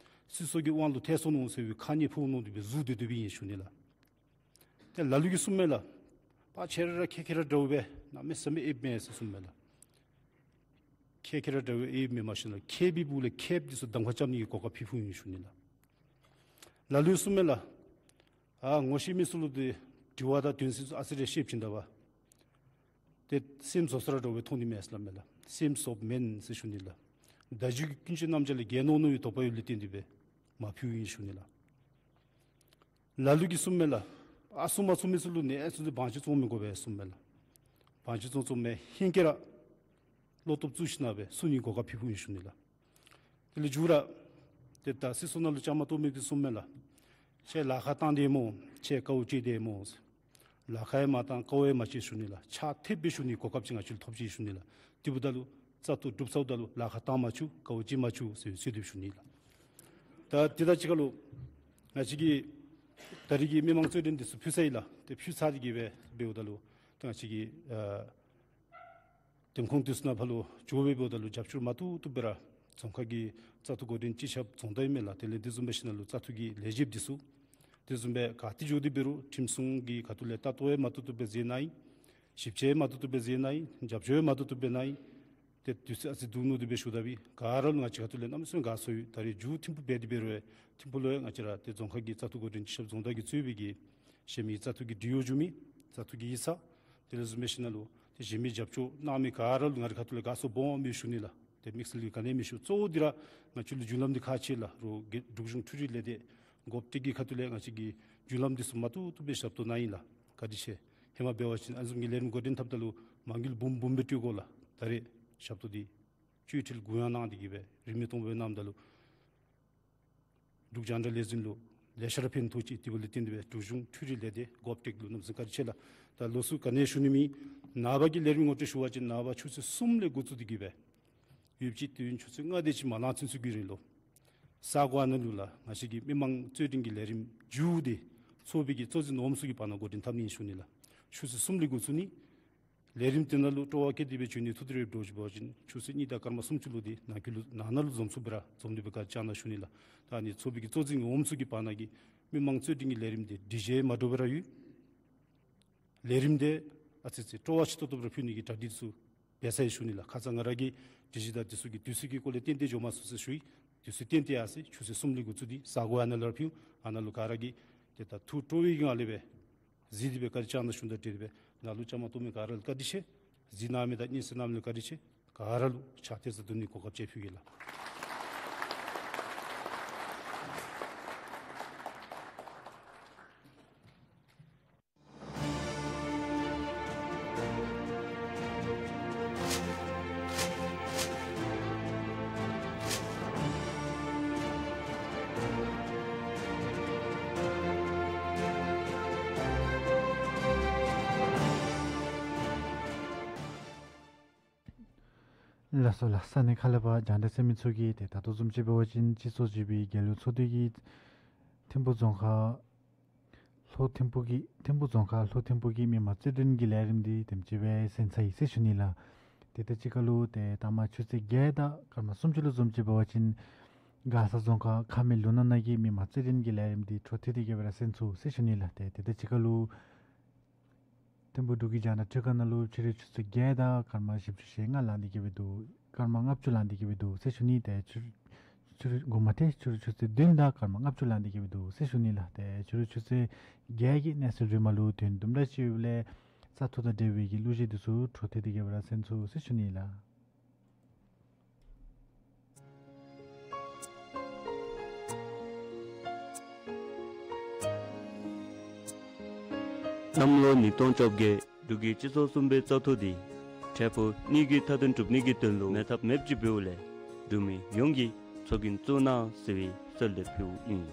སྲིད་ཚོགས་ཀྱི་དབང་ལུ་ཐལ་སོ་ནུག་ཟེར་བའི་ཁ་ཉེས་ཕོག་ནུག་དེ་སྦེ་ཟུར་སྡོད་སྡོདཔ་ཨིན་ཞུ་ནི་ལགས། ཏེ་ལ་ལུ་གིས་གསུངམ་མས་ལགས། པ་ཁྱེད་ར་ཁྱེད་ཁྱེད་ར་འདྲཝ་སྦེ་གནམ་མེད་ས་མེད་ཨེབ་མས་ཟེར་གསུངམ་མས་ལགས། ཁྱེད་ཁྱེད་ར་འདྲཝ་སྦེ་ཨེབ་མེན་མ་ཤེས་ན་མཁས་པའི་སྦུག་ལས་མཁསཔ་འདི་ཚུ་གདམ་ཁ་རྐྱབ་ནིའི་གོ་སྐབས་ཕུལ་ཕུལཝ་ཨིན་ཞུ་ནི་ལགས། ལ་ལུ་གིས་གསུངམ་མས་ལགས། ཨ་ངོ་ཤེས་མི་ཚུ་ལུ་ཏེ་དྲི་བ་དང་དོན་ཚན་ཚུ་ཨ་ཙི་རེ་བཤདཔ་ཅིག་ད་པ་ཏེ་སེམས་བཟོ་ས་ར་འདྲཝ་སྦེ་མཐོང་ནི་མས་ཟེར་སླབ་མས་ལགས། སེམས་བཟོཔ་མེན་ཟེར་ཞུ་ནི་ལགས། མདའ་རྒྱུད་ཀྱི་ཀུན་སྤྱོད་རྣམ་གཞག་ལས་བརྒལ་ནུག་ནུག་པའི་དོགས་པ་ཡོདཔ་ལས་བརྟེན་ཏེ་སྦེ་མ་ཕུལཝ་ཨིན་ཞུ་ནི་ལགས། ལ་ལུ་གིས་གསུངམ་མས་ལགས། ཨ་གསུང་མ་ཚུགས་མི་ཚུ་ལུ་ནི་ཨ་ཙི་ཅིག་བང་ཅིག་བཙོང་མི་དགོ་པས་གསུངམ་མས་ལགས། བང་ཅིག་བཙོང་བཙོང་མི་ཧིང་གིས་ར་བློ་སྟོབས་བཙུགས་ཞིན་ན་སྦེ་གསུང་ནིའི་གོ་སྐབས་ཕུལ་ཕུལཝ་ཨིན་ཞུ་ནི་ལགས། དེ་ལས་མཇུག་ར་ཏེ་ད་སྲིད་ཚོགས་ནང་ལུ་བཅའ་མར་གཏོགས་མི་འདི་གསུངམ་མས་ལགས། ཁྱེད་ལཱ་ཁག་བཏང་དེས་སྨོ། ཁྱེད་དཀའཝ་སྤྱད་དེས་སྨོ། ལཱ་ཁག་ཡང་མ་བཏང་དཀའཝ་ཡང་མ་སྤྱད་ཞུ་ནི་ལགས། ཕྱག་འཐེབ་སྦེ་ཞུ་ནིའི་གོ་སྐབས་ཅིག་ང་བཅས་ལུ་ཐོབ་ཅི་ཞུ་ནི་ལགས། དེ་འབདཝ་ད་ལུ་བཙག་འཐུ་གྲུབ་ཚརཝ་ད་ལུ་ལཱ་ཁག་བཏང་མ་བཅུག། དཀའཝ་སྤྱད་མ་བཅུག་ཟེར་གསོལ་འདེབས་ཞུ་ནི་ལགས། ད་དེ་དང་གཅིག་ཁར་ལུ་ང་བཅས་ཀྱིས་ད་རེས་ཀྱི་མི་མང་རྩོད་འགྲན་འདི་ཚུ་ཕུལ་ཚར་ཡི་ལགས། ཏེ་ཕུལ་ཚར་ཏེ་གི་སྦེ་འབདཝ་ད་ལུ་ཏེ་ང་བཅས་ཀྱི་ཨ་འདེམས་ཁོངས་འདི་ཚུ་ནང་ཕར་ལུ་འགྱོ་སྦེ་འབདཝ་ད་ལུ་རྒྱབ་སྐྱོར་མ་བཏུབ་བཏུབ་སྦེ་ར་རྫོང་ཁག་གི་བཙག་འཐུ་འགོ་འདྲེན་སྤྱི་ཁྱབ་རྫོང་བདག་ཨིན་མས་ལགས། དེ་ལས་དེ་བཟུམ་སྦེ་ཞིནམ་ལས་བཙག་འཐུ་གི་ལས་བྱེདཔ་འདི་ཚུ་དེ་བཟུམ་སྦེ་ག་ཏེ་འགྱོ་སྟེ་འབད་རུང་ཁྲིམས་སྲུང་གི་ཁ་ཐུག་ལས་ལྟ་རྟོག་ཡང་མ་བཏུབ་བཏུབ་སྦེ་མཛད་གནང་ཡི། ཞིབ་དཔྱད་ཡང་མ་བཏུབ་བཏུབ་སྦེ་མཛད་གནང་ཡི། རྒྱབ་སྐྱོར་ཡང་མ་བཏུབ་བཏུབ་སྦེ་གནང་ཡི། ཏེ་དུས་ཚོད་ཨ་ཙི་སྡུག་ནུག་དེ་སྦེ་ཞུ་ད་པའི་ག་ར་ལུ་ང་བཅས་ཁ་ཐུག་ལས་གནམ་མེད་ས་མེད་དགའ་ཚོར་ཡོད། ད་རེས་མཇུག་ཐིམ་ཕུ་འབད་དེ་འབད་རུང་ཐིམ་ཕུ་ལུ་ཡང་ང་བཅས་ར་ཏེ་རྫོང་ཁག་གི་བཙག་འཐུ་འགོ་འདྲེན་སྤྱི་ཁྱབ་རྫོང་བདག་གིས་གཙོས་པའི་གི་གཞན་མི་བཙག་འཐུ་གི་འབྲེལ་ཡོད་འགྱོ་མི་བཙག་འཐུ་གི་ཡིག་ཚང་དེ་ལས་བཟུམ་སྦེ་ཞིནམ་ལས་ཏེ་གཞན་མི་རྒྱབ་སྐྱོར་གནང་མི་ག་ར་ལུ་ང་རའི་ཁ་ཐུག་ལས་དགའ་ཚོར་སྦོམ་ཡོད་ཞུ་ནི་ལགས། ཏེ་དམིགས་བསལ་གྱི་ག་ནི་མི་ཞུ། གཙོ་བོ་འདི་ར་ང་བཅས་ལུ་རྒྱུན་ལམ་འདི་ཁག་ཆེ་ལགས། རོགས་འབྲུག་གཞུང་འཕྲུལ་རིག་ལས་སྡེ་འགོ་བཏེག་གི་ཁ་ཐུག་ལས་ང་བཅས་ཀྱི་རྒྱུན་ལམ་འདི་ཚུ་མ་བཏུབ་བཏུབ་སྦེ་ཞབས་ཏོག་གནང་ཡི་ལགས། བཀའ་དྲིན་ཆེ། ཧེ་མ་འབད་བ་ཅིན་ཨ་ནི་བཟུམ་གྱི་ལས་རིམ་འགོ་འདྲེན་འཐབ་ད་ལུ་མ་དངུལ་འབུམ་འབུམ་སྦེ་སྤྲོད་དགོ་ལགས། ད་རེས་ཞབས་ཏོག་འདི་བཅུད་ཁྲལ་གུ་ཡངས་གནང་སྟེ་གི་སྦེ་རིན་མེད་སྟོང་པ་སྦེ་གནངམ་ད་ལུ་འབྲུག་རྒྱང་བསྒྲགས་ལས་འཛིན་ལུ་ལེ་ཤ་ར་ཕན་ཐོགས་ཅི། དེ་འབདཝ་ལས་བརྟེན་ཏེ་སྦེ་འབྲུག་གཞུང་འཕྲུལ་རིག་ལས་སྡེ་འགོ་བཏེག་ལུ་གནམ་མེད་ས་མེད་བཀའ་དྲིན་ཆེ་ལགས། ད་ལོགས་སུ་ག་ནི་ཞུ་ནི་མེད། ནངས་པ་གི་ལས་རིམ་ངོ་སྤྲོད་ཞུ་བ་ཅིན་ནངས་པ་ཆུ་ཚོད་གསུམ་ལས་འགོ་བཙུགས་ཏེ་གི་སྦེ་ཡུདཔ་ཅིག་དུས་ཡུན་ཆུ་ཚོད་ལྔ་དེ་ཅིག་མ་ལང་ཚུན་ཚོད་ཀྱི་རིང་ལུ་ས་གོ་ཨ་ནཱ་ལུ་ལགས་ང་བཅས་ཀྱི་མི་མང་རྩོད་འགྲན་གྱི་ལས་རིམ་མཇུག་འདི་ཚོགས་པའི་གི་གཙོ་འཛིན་འོགམ་ཚུ་གི་བར་ན་འགོ་འདྲེན་འཐབ་ནི་ཨིན་ཞུ་ནི་ལགས། ཆུ་ཚོད་གསུམ་ལས་འགོ་བཙུགས་ནི། ལས་རིམ་དེ་ནང་ལུ་སྤྲོ་བ་བསྐྱེད་དེ་སྦེ་འབྱོན་ནི་ཐུགས་ཏེ་རེ་འབྲོ་ཞུ་བ་ཅིན་ཆུ་ཚོད་གཉིས་དང་སྐར་མ་སུམ་ཅུ་ལུ་འདི་ནང་འཁོད་ལུ་ནང་ན་ལུ་འཛོམས་ཚུགསཔ་སྦེ་ར་འཛོམས་ནི་སྦེ་བཀའ་དྲིན་བསྐྱང་གནང་ཞུ་ནི་ལགས། ད་ཨ་ནི་ཚོགས་པའི་གི་གཙོ་འཛིན་འོགམ་ཚུ་གི་བར་ན་གི་མི་མང་རྩོད་འགྲན་གྱི་ལས་རིམ་འདི་སྒྲིག་གཞི་མ་འདྲཝ་སྦེ་ར་ཡོད། ལས་རིམ་འདི་ཨ་ཙི་ཅིག་སྤྲོ་བ་ཆེ་ཏོག་ཏོ་སྦེ་ར་ཕུལ་ནི་གི་གྲ་སྒྲིག་ཚུ་འབད་ཚར་ཡི་ཞུ་ནི་ལགས། ཁ་ཙ་ང་ར་གིས་སྒྲིག་གཞི་དང་འདི་ཚུ་གི་དུས་ཚོད་ཀྱི་སྐོར་ལས་ཏན་ཏན་འགྱོ་མ་ཚུགས་ཟེར་ཞུ་ཡི། དུས་ཚོད་ཏན་ཏན་ཡར་སོ་ཡི། ཆུ་ཚོད་གསུམ་ལས་འགོ་བཙུགས་ཏེ་ས་གོ་ཨ་ནཱ་ལུ་ར་ཕུལ། ཨ་ནཱ་ལུ་ག་ར་གིས་ཏེ་ད་ཐུགས་སྤྲོ་བའི་ངང་ལས་སྦེ་གཟིགས་ཏེ་སྦེ་བཀའ་དྲིན་བསྐྱང་གནང་ཞུ་ནི་དང་འབྲེལ་ཏེ་སྦེ་ནཱ་ལུ་བཅའ་མར་གཏོགས་མི་ག་ར་ལུ་བཀའ་དྲིན་ཆེ། གཟིགས་གནང་མི་དང་སྙན་གསན་གནང་མི་ལུ་བཀའ་དྲིན་ཆེ། ག་ར་ལུ་ཕྱག་ཐལ་ས་བསྡུ་ནིའི་གོ་སྐབས་ཅིག་ཕུལ་གེ་ལགས། ལགས་སོ་ལགས། ས་གནས་ཁ་ལས་ཕར་རྒྱང་བསྒྲགས་གསན་མི་ཚུ་གིས་ཏེ་ད་ལྟོ་བཟུམ་ཅིག་འབད་བ་ཅིན་སྤྱི་ཚོགས་བརྗེ་པོའི་རྒྱལ་ཡོངས་ཚོགས་འདུ་གིས་ཐིམ་ཕུ་རྫོང་ཁག་ལྷོ་ཐིམ་ཕུ་གི་ཐིམ་ཕུ་རྫོང་ཁག་ལྷོ་ཐིམ་ཕུ་གི་མི་མང་རྩོད་འགྲན་གྱི་ལས་རིམ་འདི་དེམ་ཅིག་སྦེ་གསན་ཚར་ཡི་ཟེར་ཞུ་ནི་ལགས། ཏེ་ད་ཅི་ཁ་ལུ་ཏེ་ད་མ་ཆུ་ཚོད་བརྒྱད་དང་སྐར་མ་སུམ་ཅུ་ལུ་བཟུམ་ཅིག་འབད་བ་ཅིན་མགར་ས་རྫོང་ཁག་ཁ་མེད་ལུང་ནག་ནང་གི་མི་མང་རྩོད་འགྲན་གྱི་ལས་རིམ་འདི་འཕྲོ་མཐུད་དེ་གི་སྦེ་ར་གསན་ཚུགས་ཟེར་ཞུ་ནི་ལགས། ཏེ་ཏེ་ད་ཅི་ཁ་ལུ་ཐིམ་ཕུ་འབྲུག་གི་རྒྱང་བསྒྲགས་ཁྲི་ཁང་ནང་ལུ་ཕྱི་རུ་ཆུ་ཚོད་བརྒྱད་དང་སྐར་མ་བཞི་བཅུ་ཞེ་ལྔ་ལང་སྟེ་གི་སྦེ་འདུག། སྐར་མ་ལྔ་བཅུ་ལང་སྟེ་གི་སྦེ་འདུག་ཟེར་ཞུ་ནི། ཏེ་ཕྱི་རུ་ཕྱི་རུ་འགོ་མ་ཐེག་ཕྱི་རུ་ཆུ་ཚོད་བདུན་དང་སྐར་མ་ལྔ་བཅུ་ལང་སྟེ་གི་སྦེ་འདུག་ཟེར་ཞུ་ནི་ལགས། ཏེ་ཕྱི་རུ་ཆུ་ཚོད་བརྒྱད་ཀྱི་གནས་ཚུལ་རིམ་པ་ལུ་དོན་དུམ་གྲ་ཅིག་ཡོདཔ་ལས་བཙག་འཐུ་དང་འབྲེལ་བའི་གི་གླུ་གཞས་འདི་ཚུ་འཕྲོ་མཐུད་དེ་གི་སྦེ་ར་གསན་ཚུགས་ཟེར་ཞུ་ནི་ལགས། གནམ་ལོ་ཉིས་སྟོང་བཅོ་བརྒྱད་འབྲུག་གི་སྤྱི་ཚོགས་གསུམ་པའི་བཙག་འཐུ་འདི་འཕྲལ་ཕུགས་གཉིས་ཀྱི་མཐའ་དོན་གྲུབ་ནི་གི་དོན་ལུ་མེད་ཐབས་མེདཔ་ཅིག་འབདཝ་ལས་འབྲུག་མི་ཡོངས་ཀྱིས་ཚོགས་རྒྱན་བཙུགས་གནང་ཟེར་བའི་གསོལ་འདེབས་ཕུལཝ་ཨིན།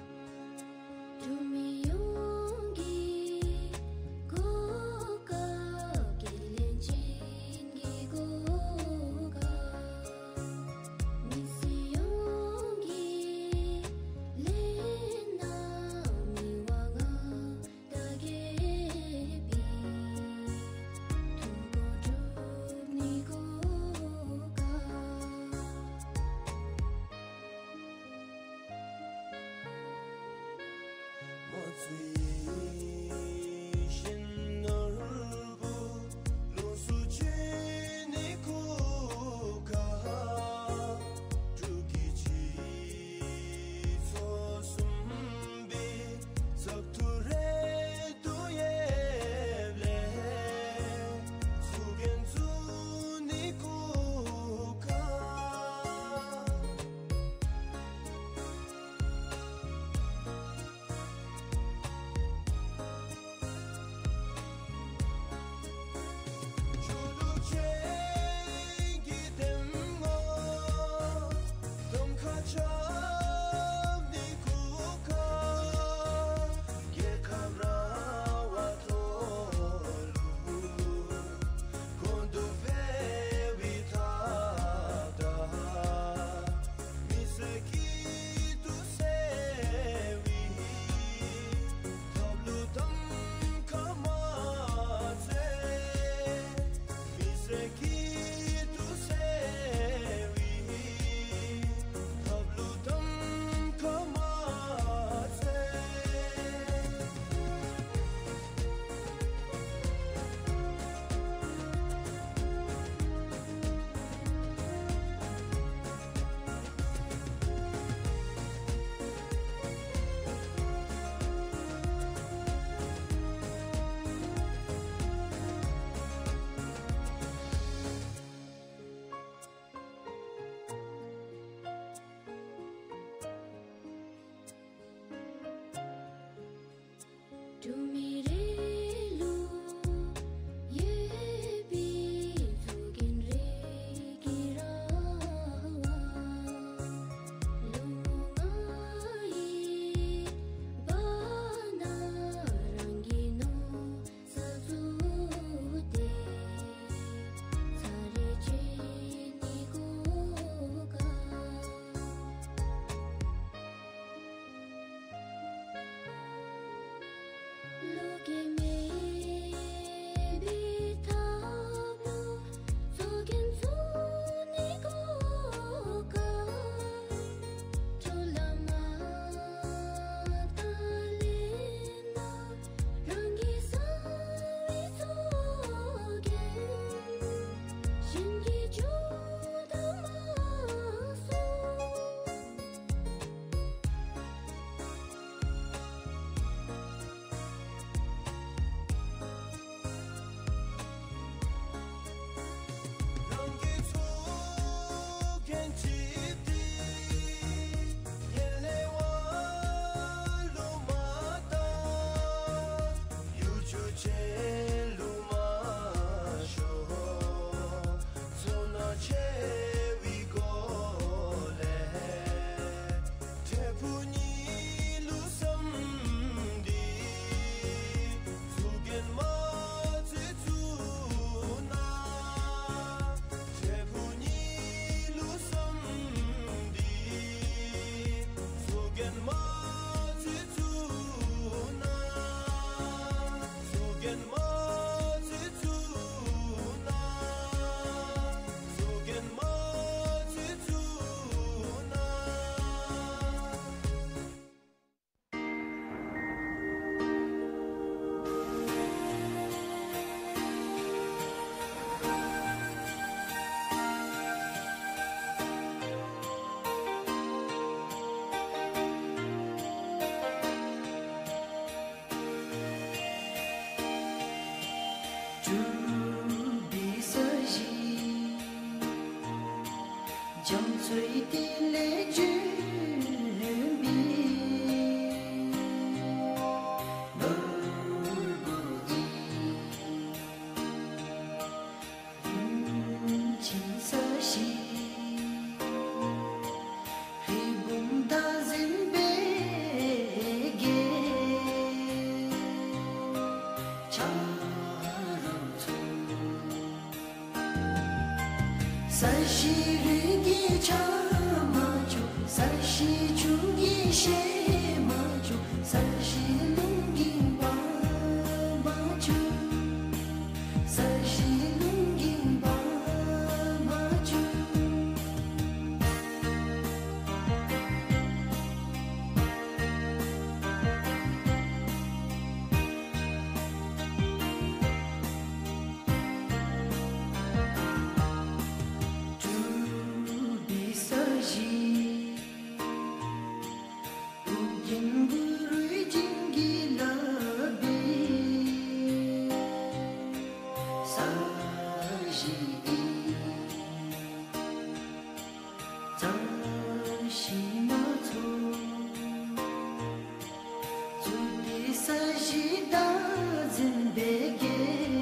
ས་གཞི་རིགས་ཀྱི་ཆ་མ་བཅུག། ས་གཞི་ཆུ་གི་ཤེད་མ་བཅུག། ས་གཞི་རླུང་གི་བ་མ་བཅུག། ས་གཞི་རླུང་གི་བ་མ་བཅུག། གྲུབ་པའི་ས་གཞི། ཨོ་རྒྱན་གུ་རུའི་བྱིན་གྱིས་བརླབས་པའི་ས་གཞི་ཨིན། ས་གཞི་སྣ་ཚོགས། གཙུག་གི་ས་གཞི་བདག་འཛིན་པའི་རྒྱལ།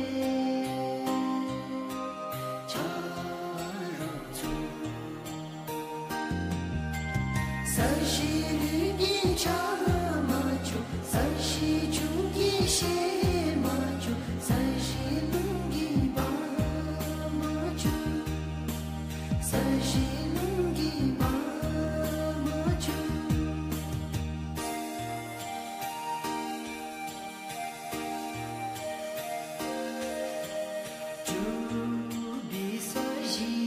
ཆ་རོགས་ཚུ། ས་གཞི་རིགས་ཀྱི་ཆ་མ་བཅུག། ས་གཞི་ཆུ་གི་ཤེད་མ་བཅུག། ས་གཞི་རླུང་གི་བ་མ་བཅུག། ས་གཞི་རླུང་གི་བ་མ་བཅུག། གྲུབ་པའི་ས་གཞི།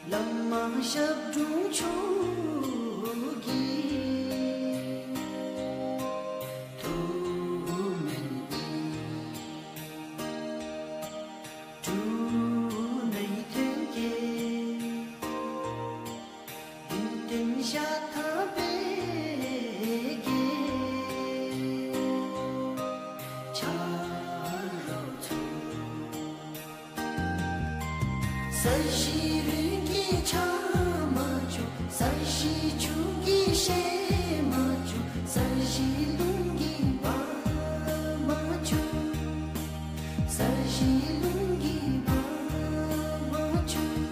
བླ་མ་ཞབས་དྲུང་མཆོག་གི་ཐུགས་སྨོན་ཨིན། འབྲུ་སྣའི་ཐོན་སྐྱེད་ཡོན་ཏན་ཤ་སྟག་པའི་རྒྱལ། ཆ་རོགས་ཚུ། ས་གཞི་རིགས་ཀྱི་ཆ་མ་བཅུག། ས་གཞི་ཆུ་གི་ཤེད་མ་བཅུག། ས་གཞི་རླུང་གི་བ་མ་བཅུག། ས་གཞི་རླུང་གི་བ་མ་བཅུག།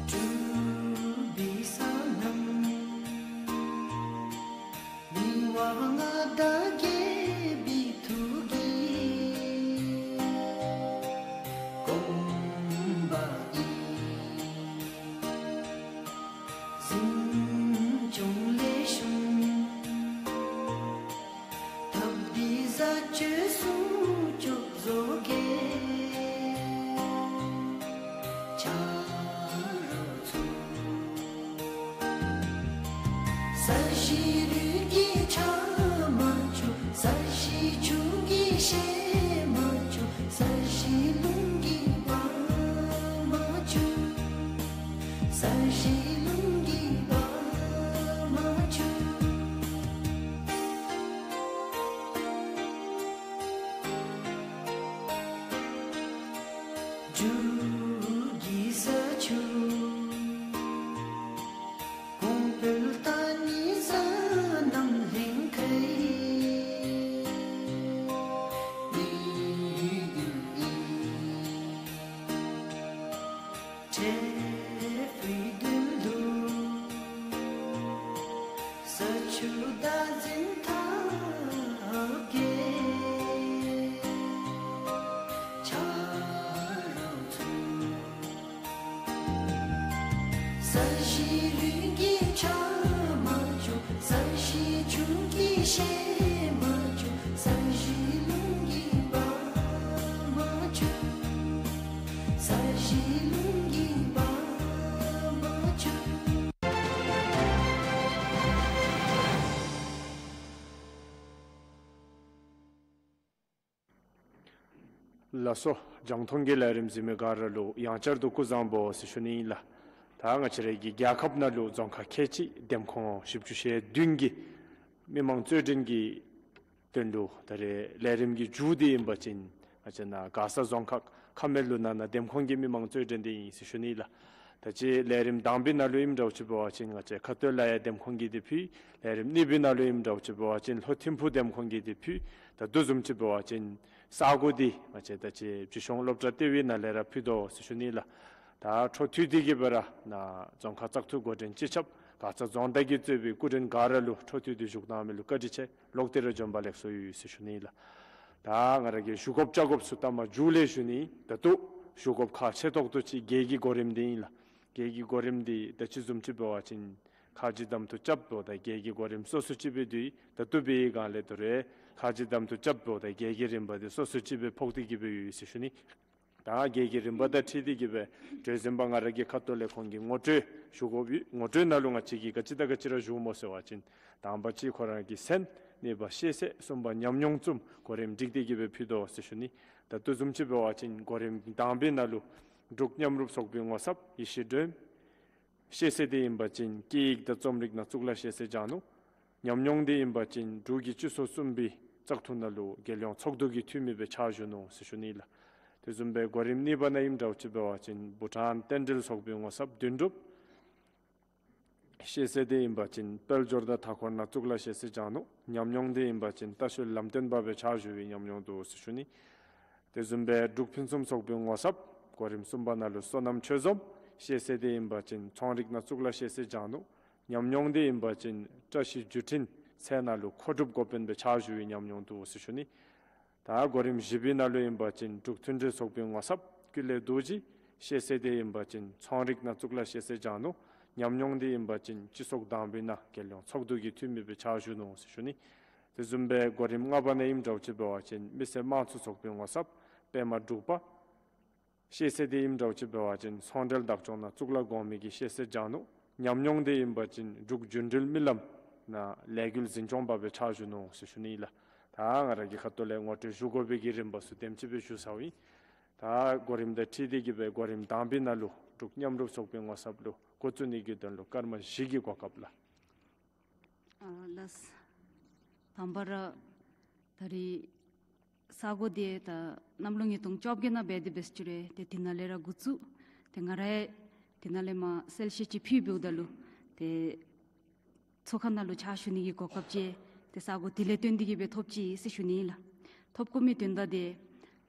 གྲུབ་པའི་ས་རྣམས། མི་དབང་མངའ་བདག་རྒྱལ་པོའི་ཐུགས་ཀྱི་དགོངས་པ་ཨིན། གཟིམ་ཆུང་ལེགས་ཤོམ་ཐབས་འདི་བཟའ་སྤྱོད་སྲུང་སྐྱོབ་བཟོ་དགོ། ཆ་རོགས་ཚུ། ས་གཞི་རིགས་ཀྱི་ཆ་མ་བཅུག། ས་གཞི་ཆུ་གི་ཤེད་མ་བཅུག། ས་གཞི་རླུང་གི་བ་མ་བཅུག། ས་གཞི་རླུང་གི་བ་མ་བཅུག། རྒྱུ་གི་ས་ཆུ་གོང་འཕེལ་ད་ནི་ས་རྣམས་ལྷིང་ཁའི་ཡུལ་ཨིན། ཏེ་ཕི་དུན་དུ་ས་ཆུ་བདག་འཛིན་ཐབས་དགོ། ཆ་རོགས་ཚུ། ས་གཞི་རིགས་ཀྱི་ཆ་མ་བཅུག། ས་གཞི་ཆུ་གི་ཤེད་མ་བཅུག། ས་གཞི་རླུང་གི་བ་མ་བཅུག། ས་གཞི་རླུང་གི་བ་མ་བཅུག། ལགས་སོ། རྒྱང་མཐོང་གི་ལས་རིམ་གཟིགས་མི་ག་ར་ལུ་ཡང་བསྐྱར་དུ་སྐུ་གཟུགས་བཟང་པོ་ཟེར་ཞུ་ནི་ཨིན་ལགས། ད་ང་བཅས་རའི་གི་རྒྱལ་ཁབ་ནང་ལུ་རྫོང་ཁག་ཁལ་གཅིག་འདེམས་ཁོངས་བཞི་བཅུ་ཞེ་བདུན་གྱི་མི་མང་རྩོད་འགྲན་གྱི་དོན་ལུ་ད་རེས་ལས་རིམ་གྱི་མཇུག་འདི་ཨིན་པ་ཅིན་ང་བཅས་ནཱ་མགར་ས་རྫོང་ཁག་ཁ་སྨད་ལུ་ནང་ན་འདེམས་ཁོངས་ཀྱི་མི་མང་རྩོད་འགྲན་འདི་ཨིན་ཟེར་ཞུ་ནི་ལགས། ད་ཅི་ལས་རིམ་དང་པའི་ནང་ལུ་ཨིནམ་འདྲཝ་ཅིག་འབད་བ་ཅིན་ང་བཅས་ཁ་སྟོད་ལ་ཡ་འདེམས་ཁོངས་ཀྱིས་འདི་ཕུལ། ལས་རིམ་གཉིས་པའི་ནང་ལུ་ཨིནམ་འདྲཝ་ཅིག་འབད་བ་ཅིན་ལྷོ་ཐིམ་ཕུག་འདེམས་ཁོངས་ཀྱིས་འདི་ཕུལ། ད་དེ་བཟུམ་ཅིག་འབད་བ་ཅིན་ས་གོ་འདི་ང་བཅས་ད་ཅི་བྱིས་སྐྱོང་སློབ་གྲྭ་ལྟེ་བའི་ནང་ལས་ར་ཕུལ་དོ་ཟེར་ཞུ་ནི་ལགས། ད་འཕྲོ་མཐུད་དེ་གི་སྦེ་ར་ནཱ་རྫོང་ཁག་བཙག་འཐུ་འགོ་འདྲེན་སྤྱི་ཁྱབ་མགར་རྫོང་བདག་གིས་གཙོས་པའི་སྐུ་མགྲོན་ག་ར་ལུ་འཕྲོ་མཐུད་དེ་བཞུགས་གནང་མི་ལུ་བཀའ་དྲིན་ཆེ། ལོག་སྟེ་ར་བྱོན་པ་ལེགས་སོ་ཡོད་ཟེར་ཞུ་ནི་ལགས། ད་ང་ར་གིས་ཞུ་དགོཔ་བཅར་དགོཔ་ཚུ་ད་མ་མཇུག་ལས་ཞུ་ནི། ད་ལྟོ་ཞུ་དགོཔ་ཁག་ཆེ་ཏོག་ཏོ་ཅིག་རྒྱལ་གྱི་གོ་རིམ་འདི་ཨིན་ལགས། རྒྱལ་གྱི་གོ་རིམ་འདི་ད་ཅི་བཟུམ་ཅིག་འབད་བ་ཅིན་ཁ་རྗེ་གདམ་འཐུ་རྐྱབ་འབདཝ་ད་རྒྱལ་གྱི་གོ་རིམ་སོ་སོ་ཅིག་སྦེ་འདུག། ད་ལྟོ་འབད་བའི་སྒང་ལས་ད་རུང་ཁ་རྗེ་གདམ་འཐུ་རྐྱབ་འབདཝ་ད་རྒྱལ་གྱི་རིམ་པ་འདི་སོ་སོ་ཅིག་སྦེ་ཕོག་སྟེ་གི་སྦེ་ཡོད་ཟེར་ཞུ་ནི། ད་རྒྱལ་གྱི་རིམ་པ་དང་འཁྲིལ་ཏེ་གི་སྦེ་གྲོས་འཛིན་པ་ང་ར་གི་ཁ་ཐུག་ལས་ཁོང་གི་ངོ་སྤྲོད་ཞུ་དགོ་པས། ངོ་སྤྲོད་ནང་ལུ་ང་བཅས་ཀྱིས་ག་ཅི་དང་ག་ཅི་ར་ཞུཝ་སྨོ་ཟེར་བ་ཅིན་དང་པ་ཅིག་ཁོ་ར་གི་མཚན། གཉིས་པ་ཤེས་ཚད། གསུམ་པ་ཉམས་མྱོང་བཟུམ་གོ་རིམ་སྒྲིག་སྟེ་གི་སྦེ་ཕུལ་དོ་ཟེར་ཞུ་ནི། ད་ལྟོ་བཟུམ་ཅིག་འབད་བ་ཅིན་གོ་རིམ་དང་པའི་ནང་ལུ་འབྲུག་མཉམ་རུབ་ཚོགས་པའི་ངོ་ཚབ་ཡེ་ཤེས་སྒྲོལམ། ཤེས་ཚད་འདི་ཨིན་པ་ཅིན་སྐད་ཡིག་དང་རྩོམ་རིག་ནང་གཙུག་ལག་ཤེས་ཚད་སྦྱང་ནུག། ཉམས་མྱོང་འདི་ཨིན་པ་ཅིན་འབྲུག་གི་སྤྱི་ཚོགས་གསུམ་པའི་བཙག་འཐུ་ནང་ལུ་རྒྱལ་ཡོངས་ཚོགས་འདུ་གི་འཐུས་མི་སྦེ་ཕྱག་ཞུ་ནུག་ཟེར་ཞུ་ནི་ལགས། དེ་བཟུམ་སྦེ་གོ་རིམ་གཉིས་པ་ནང་ཨིནམ་འདྲཝ་ཅིག་འབད་བ་ཅིན་བྷུ་ཊཱན་རྟེན་འབྲེལ་ཚོགས་པའི་ངོ་ཚབ་དོན་གྲུབ། ཤེས་ཚད་འདི་ཨིན་པ་ཅིན་དཔལ་འབྱོར་དང་མཐའ་འཁོར་ནང་གཙུག་ལག་ཤེས་ཚད་སྦྱང་ནུག། ཉམས་མྱོང་འདི་ཨིན་པ་ཅིན་ལྟ་བཤལ་ལམ་སྟོན་པ་སྦེ་ཕྱག་ཞུ་བའི་ཉམས་མྱོང་འདུག་ཟེར་ཞུ་ནི། དེ་བཟུམ་སྦེ་འབྲུག་ཕུན་སུམ་ཚོགས་པའི་ངོ་ཚབ་གོ་རིམ་གསུམ་པ་ནང་ལུ་བསོད་ནམས་ཆོས་འཛོམས། ཤེས་ཚད་འདི་ཨིན་པ་ཅིན་ཚོང་རིག་ནང་གཙུག་ལག་ཤེས་ཚད་སྦྱང་ནུག། ཉམས་མྱོང་འདི་ཨིན་པ་ཅིན་བཀྲ་ཤིས་བརྒྱུད་འཕྲིན་ཚད་ནང་ལུ་མཁོ་སྒྲུབ་འགོ་དཔོན་སྦེ་ཕྱག་ཞུ་བའི་ཉམས་མྱོང་འདུག་ཟེར་ཞུ་ནི། ད་གོ་རིམ་བཞི་པའི་ནང་ལུ་ཨིན་པ་ཅིན་འབྲུག་མཐུན་སྒྲིལ་ཚོགས་པའི་ངོ་ཚབ་ཀུན་ལེགས་རྡོ་རྗེ། ཤེས་ཚད་འདི་ཨིན་པ་ཅིན་ཚོང་རིག་ནང་གཙུག་ལག་ཤེས་ཚད་སྦྱང་ནུག། ཉམས་མྱོང་འདི་ཨིན་པ་ཅིན་སྤྱི་ཚོགས་དང་པའི་ནང་རྒྱལ་ཡོངས་ཚོགས་འདུ་གི་འཐུས་མི་སྦེ་ཕྱག་ཞུ་ནུག་ཟེར་ཞུ་ནི། དེ་བཟུམ་སྦེ་གོ་རིམ་ལྔ་པ་ནང་ཨིནམ་འདྲཝ་ཅིག་འབད་བ་ཅིན་མི་སེར་དམངས་གཙོ་ཚོགས་པའི་ངོ་ཚབ་པདྨ་འབྲུག་པ། ཤེས་ཚད་འདི་ཨིནམ་འདྲཝ་ཅིག་འབད་བ་ཅིན་ཚོང་འབྲེལ་བདག་སྐྱོང་ནང་གཙུག་ལག་གོང་མའི་གི་ཤེས་ཚད་སྦྱང་ནུག། ཉམས་མྱོང་འདི་ཨིན་པ་ཅིན་འབྲུག་རྒྱུན་འབྲེལ་མི་ལམ་ནང་ལས་འགུལ་འཛིན་སྐྱོང་པ་སྦེ་ཕྱག་ཞུ་ནུག་ཟེར་ཞུ་ནི་ལགས། ད་ང་ར་གི་ཁ་ཐུག་ལས་ངོ་སྤྲོད་ཞུ་དགོ་པའི་གི་རིམ་པ་ཚུ་དེམ་ཅིག་སྦེ་ཞུ་ཚརཝ་ཨིན། ད་གོ་རིམ་དང་འཁྲིལ་ཏེ་གི་སྦེ་གོ་རིམ་དང་པའི་ནང་ལུ་འབྲུག་མཉམ་རུབ་ཚོགས་པའི་ངོ་ཚབ་ལུ་འགོ་བཙུགས་ནི་གི་དོན་ལུ་སྐར་མ་བཞི་གི་གོ་སྐབས་ལགས། ཨ་ལགས། དང་པ་ར་ད་རིས་ས་གོ་འདི་ད་གནམ་ལོ་ཉིས་སྟོང་བཅོ་བརྒྱད་ནང་འབད་དེ་འབད་ས་ཅིག་ར་ཏེ་དེ་ནང་ལས་ར་འགོ་བཙུགས། ཏེ་ང་ར་ཡང་དེ་ནང་ལས་མར་གསལ་བཤད་ཅིག་ཕུལ་འབདཝ་ད་ལུ་ཏེ་ཚོགས་ཁང་ནང་ལུ་ཕྱག་ཞུ་ནི་གི་གོ་སྐབས་ཅིག་ཏེ་ས་གོ་དེ་ལས་བརྟེན་ཏེ་གི་སྦེ་ཐོབ་ཅི་ཟེར་ཞུ་ནི་ལགས། ཐོབ་དགོ་མི་དོན་དག་འདི་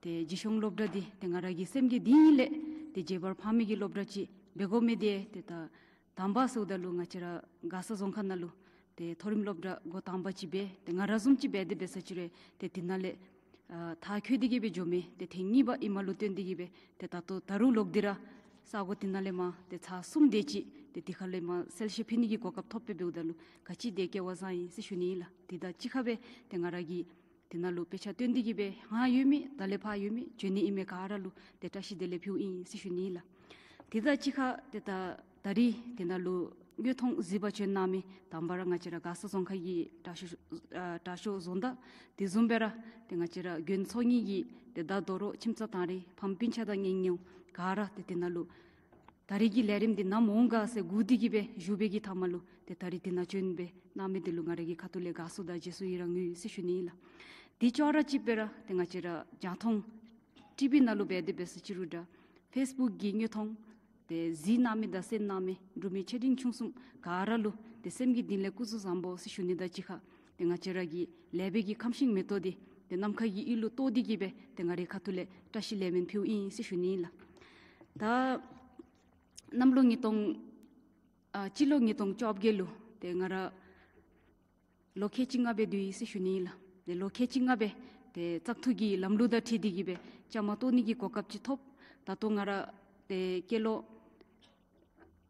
ཏེ་རྗེ་གཞུང་སློབ་གྲྭ་འདི་ཏེ་ང་ར་གི་སེམས་ཀྱི་གཏིང་ལས་ཏེ་བརྗེད་པར་ཕངས་མེད་ཀྱི་སློབ་གྲྭ་ཅིག་འབད་དགོ་མི་འདི་ཏེ་ད་དང་པ་ཟེརཝ་ད་ལུ་ང་བཅས་ར་མགར་ས་རྫོང་ཁག་ནང་ལུ་ཏེ་མཐོ་རིམ་སློབ་གྲྭ་འགོ་དང་པ་ཅིག་འབད། ཏེ་ང་ར་བཟུམ་ཅིག་འབད་དེ་འབད་ས་ཅིག་ར་ཏེ་དེ་ནང་ལས་ཨ་མཐར་འཁྱོལ་ཏེ་གི་སྦེ་འགྱོ་མི་ཏེ་ཐེངས་གཉིས་པ་ཨིནམ་ལུ་བརྟེན་ཏེ་གི་སྦེ་ཏེ་ད་ལྟོ་ད་རུང་ལོག་སྟེ་ར་ས་གོ་དེ་ནང་ལས་མར་ཏེ་ཚར་གསུམ་དེ་ཅིག་ཏེ་དེ་ཁ་ལས་མར་གསལ་བཤད་ཕུལ་ནི་གི་གོ་སྐབས་ཐོབ་སྦེ་འབདཝ་ད་ལུ་ག་ཅི་དེ་སྐལ་བ་བཟང་ཡི་ཟེར་ཞུ་ནི་ལགས། དེ་དང་གཅིག་ཁར་སྦེ་ཏེ་ང་ར་གིས་དེ་ནང་ལུ་དཔེ་ཆ་སྟོན་ཏེ་གི་སྦེ་ཧང་ཡོད་མི་ད་ལས་ཕར་ཡོད་མི་འབྱོན་ནི་ཨིན་མི་ག་ར་ལུ་ཏེ་བཀྲ་ཤིས་བདེ་ལེགས་ཕུལཝ་ཨིན་ཟེར་ཞུ་ནི་ལགས། དེ་དང་གཅིག་ཁར་ཏེ་ད་ད་རིས་དེ་ནང་ལུ་དངོས་མཐོང་གཟིགས་པར་བྱོན་གནང་མི་དང་པ་ར་ང་བཅས་ར་མགར་ས་རྫོང་ཁག་གི་དྲག་ཤོས་ཨ་དྲག་ཤོས་རྫོང་བདག། དེ་བཟུམ་སྦེ་ར་ཏེ་ང་བཅས་ར་དགོན་ཚོགས་གཉིས་ཀྱི་ཏེ་ད་དོ་རུང་ཁྱིམ་ཚང་དང་རེ་ཕམ་སྤུན་ཆ་དང་གཉེན་ཉེཝ་ག་ར་ཏེ་དེ་ནང་ལུ་ད་རིས་ཀྱི་ལས་རིམ་འདི་ནམ་འོང་ག་ཟེར་སྒུག་སྟེ་གི་སྦེ་བཞུགས་པའི་གི་མཐའ་མ་ལུ་ཏེ་ད་རིས་དེ་ནང་བྱོན་སྦེ་གནང་མི་འདི་ལུ་ང་ར་གི་ཁ་ཐུག་ལས་དགའ་བསུ་དང་རྗེས་སུ་ཡི་རང་ཡོད་ཟེར་ཞུ་ནི་ལགས། དེ་ཅོག་ར་གཅིག་སྦེ་ར་ཏེ་ང་བཅས་ར་རྒྱང་མཐོང་ཊི་བི་ནང་ལུ་འབད་དེ་འབད་ས་ཅིག་རུང་འདྲ་ཕེསི་བུཀ་གི་དངོས་མཐོང་ཏེ་གཟིགས་གནང་མི་དང་གསན་གནང་མི་འབྲུག་མི་ཆེ་འབྲིང་ཆུང་གསུམ་ག་ར་ལུ་ཏེ་སེམས་ཀྱི་གཏིང་ལས་སྐུ་གཟུགས་བཟང་པོ་ཟེར་ཞུ་ནི་དང་གཅིག་ཁར་ཏེ་ང་བཅས་ར་གི་ལེགས་པའི་གི་ཁམས་ཤིང་མེ་ཏོག་འདི་ཏེ་ནམ་མཁའ་གི་ཡུལ་ལུ་གཏོར་ཏེ་གི་སྦེ་ཏེ་ང་རའི་ཁ་ཐུག་ལས་བཀྲ་ཤིས་ལེགས་སྨོན་ཕུལཝ་ཨིན་ཟེར་ཞུ་ནི་ལགས། ད་གནམ་ལོ་ཉིས་སྟོང་ཨ་སྤྱི་ལོ་ཉིས་སྟོང་བཅོ་བརྒྱད་ལུ་ཏེ་ང་ར་ལོ་ཁལ་གཅིག་ལྔ་སྦེ་སྡོད་ཡི་ཟེར་ཞུ་ནི་ལགས། ཏེ་ལོ་ཁལ་གཅིག་ལྔ་སྦེ་ཏེ་བཙག་འཐུ་གི་ལམ་ལུགས་དང་འཁྲིལ་ཏེ་གི་སྦེ་བཅའ་མར་གཏོགས་ནི་གི་གོ་སྐབས་ཅིག་ཐོབ། ད་ལྟོ་ང་ར་ཏེ་སྐྱེས་ལོ་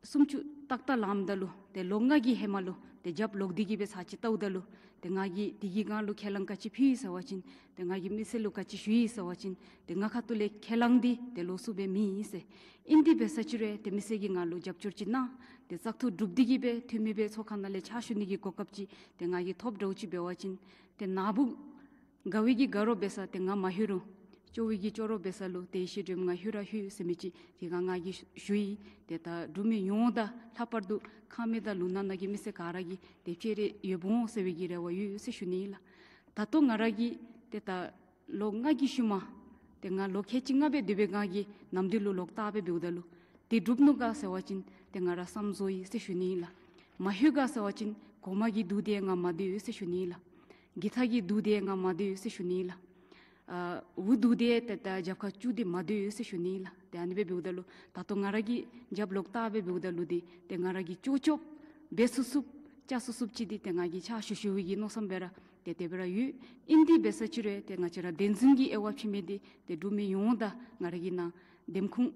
སུམ་ཅུ་ཏག་ཏག་ལངམ་ད་ལུ་ཏེ་ལོ་ལྔ་གི་ཧེ་མ་ལུ་ཏེ་རྒྱབ་ལོག་སྟེ་གི་སྦེ་ཚར་ཅིག་བལྟཝ་ད་ལུ་ཏེ་ང་གིས་དེ་གི་སྒང་ལུ་ཁས་བླངས་ག་ཅི་ཕུལ་ཡི་ཟེར་བ་ཅིན་ཏེ་ང་གིས་མི་སེར་ལུ་ག་ཅི་ཞུ་ཡི་ཟེར་བ་ཅིན་ཏེ་ང་ཁ་ཐུག་ལས་ཁས་བླངས་འདི་ཏེ་ལོགས་སུ་སྦེ་མེད་ཟེར། ཨིན་ཏེ་འབད་ས་ཅིག་རུང་ཏེ་མི་སེར་གྱིས་ང་ལུ་རྒྱབ་སྐྱོར་ཅིག་གནང་། ཏེ་བཙག་འཐུ་གྲུབ་སྟེ་གི་སྦེ་འཐུས་མི་སྦེ་ཚོགས་ཁང་ནང་ལས་ཕྱག་ཞུ་ནི་གི་གོ་སྐབས་ཅིག་ཏེ་ང་གིས་ཐོབ་འདྲཝ་ཅིག་འབད་བ་ཅིན་ཏེ་ན་བུ་དགའ་བའི་གི་དགའ་རོགས་འབད་ས་ཏེ་ང་མ་ལྷོད་རུང་སྐྱོ་བའི་གི་སྐྱོ་རོགས་འབད་ས་ལུ་ཏེ་ཡེ་ཤེས་སྒྲོལ་མ་ང་ལྷོད་ར་ལྷོད་ཟེར་མི་ཅིག་དེ་སྒང་ང་གིས་ཞུ་ཡི། ཏེ་ད་འབྲུག་མི་ཡོངས་དང་ལྷག་པར་དུ་ཁམས་མི་དང་ལུང་ནག་ནང་གི་མི་སེར་ག་ར་གིས་ཏེ་སྤྱན་རས་ཡོདཔ་འོང་ཟེར་བའི་གི་རེ་བ་ཡོད་ཟེར་ཞུ་ནི་ལགས། ད་ལྟོ་ང་ར་གིས་ཏེ་ད་ལོ་ལྔ་གི་ཤུལ་མ་ཏེ་ང་ལོ་ཁལ་གཅིག་ལྔ་སྦེ་སྡོད་པའི་སྒང་གི་ནམ་དུས་ལུ་ལོག་བལྟ་སྦེ་འབདཝ་ད་ལུ་ཏེ་འགྲུབ་ནུག་ག་ཟེར་བ་ཅིན་ཏེ་ང་ར་བསམ་བཟོ་ཡི་ཟེར་ཞུ་ནི་ལགས། མ་ལྷོད་ག་ཟེར་བ་ཅིན་གོང་མ་གི་དུས་འདི་ང་མ་སྡོད་ཡོད་ཟེར་ཞུ་ནི་ལགས། གི་ཐ་གི་དུས་འདི་ང་མ་སྡོད་ཡོད་ཟེར་ཞུ་ནི་ལགས། ཨ་འུ་དུས་འདི་ཏེ་ད་རྒྱབ་ཁར་བཅུག་སྟེ་མ་སྡོད་ཡོད་ཟེར་ཞུ་ནི་ལགས། ཏེ་ཨ་ནི་སྦེ་འབདཝ་ད་ལུ་ད་ལྟོ་ང་ར་གིས་རྒྱབ་ལོག་བལྟ་སྦེ་འབདཝ་ད་ལུ་འདི་ཏེ་ང་ར་གིས་ཅོག་ཅོག་འབད་ཚུགས་ཚུགསཔ་བཅའ་ཚུགས་ཚུགསཔ་ཅིག་འདི་ཏེ་ང་གིས་ཕྱག་ཞུ་ཞུ་བའི་གི་མནོ་བསམ་སྦེ་ར་ཏེ་དེ་སྦེ་ར་ཡོད། ཨིན་དེ་འབད་ས་ཅིག་རུང་ཏེ་ང་བཅས་ར་བདེན་རྫུན་གྱི་དབྱེ་བ་ཕྱེ་མི་འདི་ཏེ་འབྲུག་མི་ཡོངས་དང་ང་ར་གི་ནང་འདེམས་ཁོངས་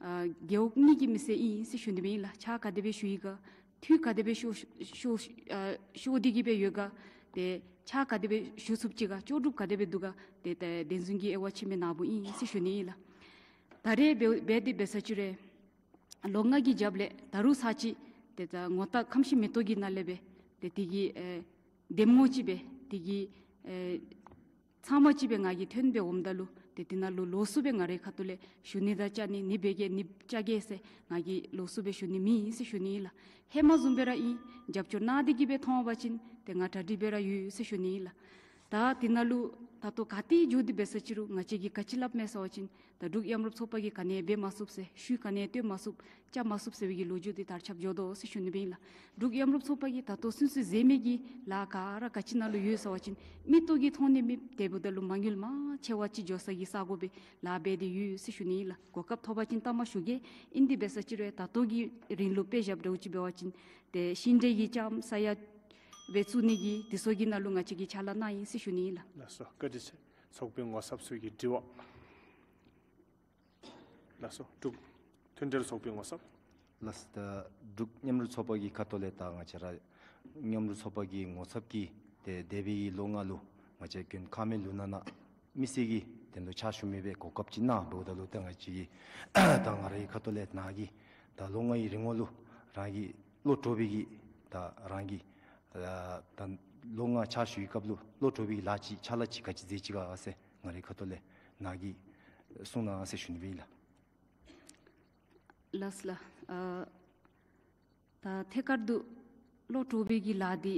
ཨ་རྒེད་འོག་གཉིས་ཀྱི་མི་སེར་ཨིན་ཟེར་ཞུ་ནི་སྦེ་ཨིན་ལགས། ཕྱག་ག་དེ་སྦེ་ཞུ་ཡི་ག་འཐུས་ག་དེ་སྦེ་ཤོར་ཤོར་ཨ་ཤོར་ཏེ་གི་སྦེ་ཡོད་ག་ཏེ་ཕྱག་ག་དེ་སྦེ་ཞུ་ཚུགསཔ་ཅིག་ག་ལྕོགས་གྲུབ་ག་དེ་སྦེ་འདུག་ག་ཏེ་ཏེ་བདེན་རྫུན་གྱི་དབྱེ་བ་ཕྱེ་མི་ནཱ་བུ་ཨིན་ཟེར་ཞུ་ནི་ཨིན་ལགས། ད་རེས་འབད་འབད་དེ་འབད་ས་ཅིག་རུང་ལོ་ལྔ་གི་རྒྱབ་ལས་ད་རུང་ཚར་གཅིག་ཏེ་ད་ངོ་རྟགས་ཁམས་སྤྱི་མེ་ཏོག་གི་ནང་ལས་སྦེ་ཏེ་དེ་གི་ཨེ་འདེམས་ངོ་ཅིག་སྦེ་དེ་གི་ཨེ་ཚང་མ་ཅིག་སྦེ་ང་གིས་ཐོན་སྦེ་འོངམ་ད་ལུ་ཏེ་དེ་ནང་ལུ་ལོགས་སུ་སྦེ་ང་རའི་ཁ་ཐུག་ལས་ཞུ་ནི་དང་བཅའ་ནི་ནི་འབད་གེ་ནི་བཅའ་གེ་ཟེར་ང་གིས་ལོགས་སུ་སྦེ་ཞུ་ནི་མེད་ཟེར་ཞུ་ནི་ཨིན་ལགས། ཧེ་མ་བཟུམ་སྦེ་ར་ཨིན། རྒྱབ་སྐྱོར་གནང་སྟེ་གི་སྦེ་ཐོན་པ་ཅིན་ཏེ་ང་གྲ་སྒྲིག་སྦེ་ར་ཡོད་ཟེར་ཞུ་ནི་ཨིན་ལགས། ད་དེ་ནང་ལུ་ད་ལྟོ་ག་ཏེ་འགྱོ་སྟེ་འབད་ས་ཅིག་རུང་ང་བཅས་ཀྱིས་ག་ཅི་སླབ་མས་ཟེར་བ་ཅིན་ད་འབྲུག་མཉམ་རུབ་ཚོགས་པ་གིས་ག་ནི་འབད་མ་ཚུགས་ཟེར་ཤུལ་ག་ནི་སྟོན་མ་ཚུགས་བཅའ་མ་ཚུགས་ཟེར་བའི་གི་ལོ་རྒྱུས་འདི་དར་ཁྱབ་འགྱོ་དོ་ཟེར་ཞུ་ནི་སྦེ་ཨིན་ལགས། འབྲུག་མཉམ་རུབ་ཚོགས་པ་གིས་ད་ལྟོ་ཚུན་ཚོད་མཛད་མི་གི་ལཱ་ག་ར་ག་ཅི་ནང་ལུ་ཡོད་ཟེར་བ་ཅིན་མིག་ཏོ་གིས་མཐོང་ནི་མེདཔ་དེ་འབདཝ་ད་ལུ་མ་དངུལ་མང་ཆེ་བ་ཅིག་འགྱོ་ས་གི་ས་གོ་སྦེ་ལཱ་འབད་དེ་ཡོད་ཟེར་ཞུ་ནི་ཨིན་ལགས། གོ་སྐབས་ཐོབ་པ་ཅིན་ལྟ་མ་ཞུ་གེ། ཨིན་དེ་འབད་ས་ཅིག་རུང་ད་ལྟོ་གི་རིང་ལུ་དཔེ་བཞགཔ་འདྲཝ་ཅིག་འབད་བ་ཅིན་ཏེ་ཤིང་འབྲས་ཀྱི་ལྕངམ་ས་ཡ་སྦེ་བཙུགས་ནི་གི་དེ་ཚུ་གི་ནང་ལུ་ང་བཅས་ཀྱིས་ཕྱག་ལཱ་གནང་ཡི་ཟེར་ཞུ་ནི་ཨིན་ལགས། ལགས་སོ། བཀའ་དྲིན་ཆེ། ཚོགས་པའི་ངོ་ཚབ་ཚུ་གི་དྲི་བ། ལགས་སོ། འབྲུག་མཐུན་འབྲེལ་ཚོགས་པའི་ངོ་ཚབ། ལགས་སོ། ད་འབྲུག་མཉམ་རུབ་ཚོགས་པ་གི་ཁ་ཐུག་ལས་ད་ང་བཅས་ར་མཉམ་རུབ་ཚོགས་པ་གི་ངོ་ཚབ་ཀྱིས་ཏེ་འདས་པའི་ལོ་ལྔ་ལུ་ང་བཅས་དགོན་ཁ་སྨད་ལུང་ནག་ནང་མི་སེར་གྱིས་དེ་ལུ་ཕྱག་ཞུ་མི་སྦེ་གོ་སྐབས་ཅིག་གནང་འབདཝ་ད་ལུ་ད་ང་བཅས་ཀྱིས་ད་ང་རའི་ཁ་ཐུག་ལས་ནཱ་གིས་ད་ལོ་ལྔའི་རིང་ལུ་རང་གི་བློ་གྲོས་པའི་གི་ད་རང་གི་ཨ་ད་ལོ་ལྔ་ཕྱག་ཞུ་བའི་སྐབས་ལུ་བློ་གྲོས་པའི་གི་ལཱ་ཅིག་ཕྱག་ལཱ་ཅིག་ག་ཅི་མཛད་ཅི་ག་ཟེར་ང་རའི་ཁ་ཐུག་ལས་ནཱ་གིས་གསུང་གནང་ཟེར་ཞུ་ནི་སྦེ་ཨིན་ལགས། ལགས་ལགས། ཨ་ད་ཐད་ཀར་དུ་བློ་གྲོས་པའི་གི་ལཱ་འདི་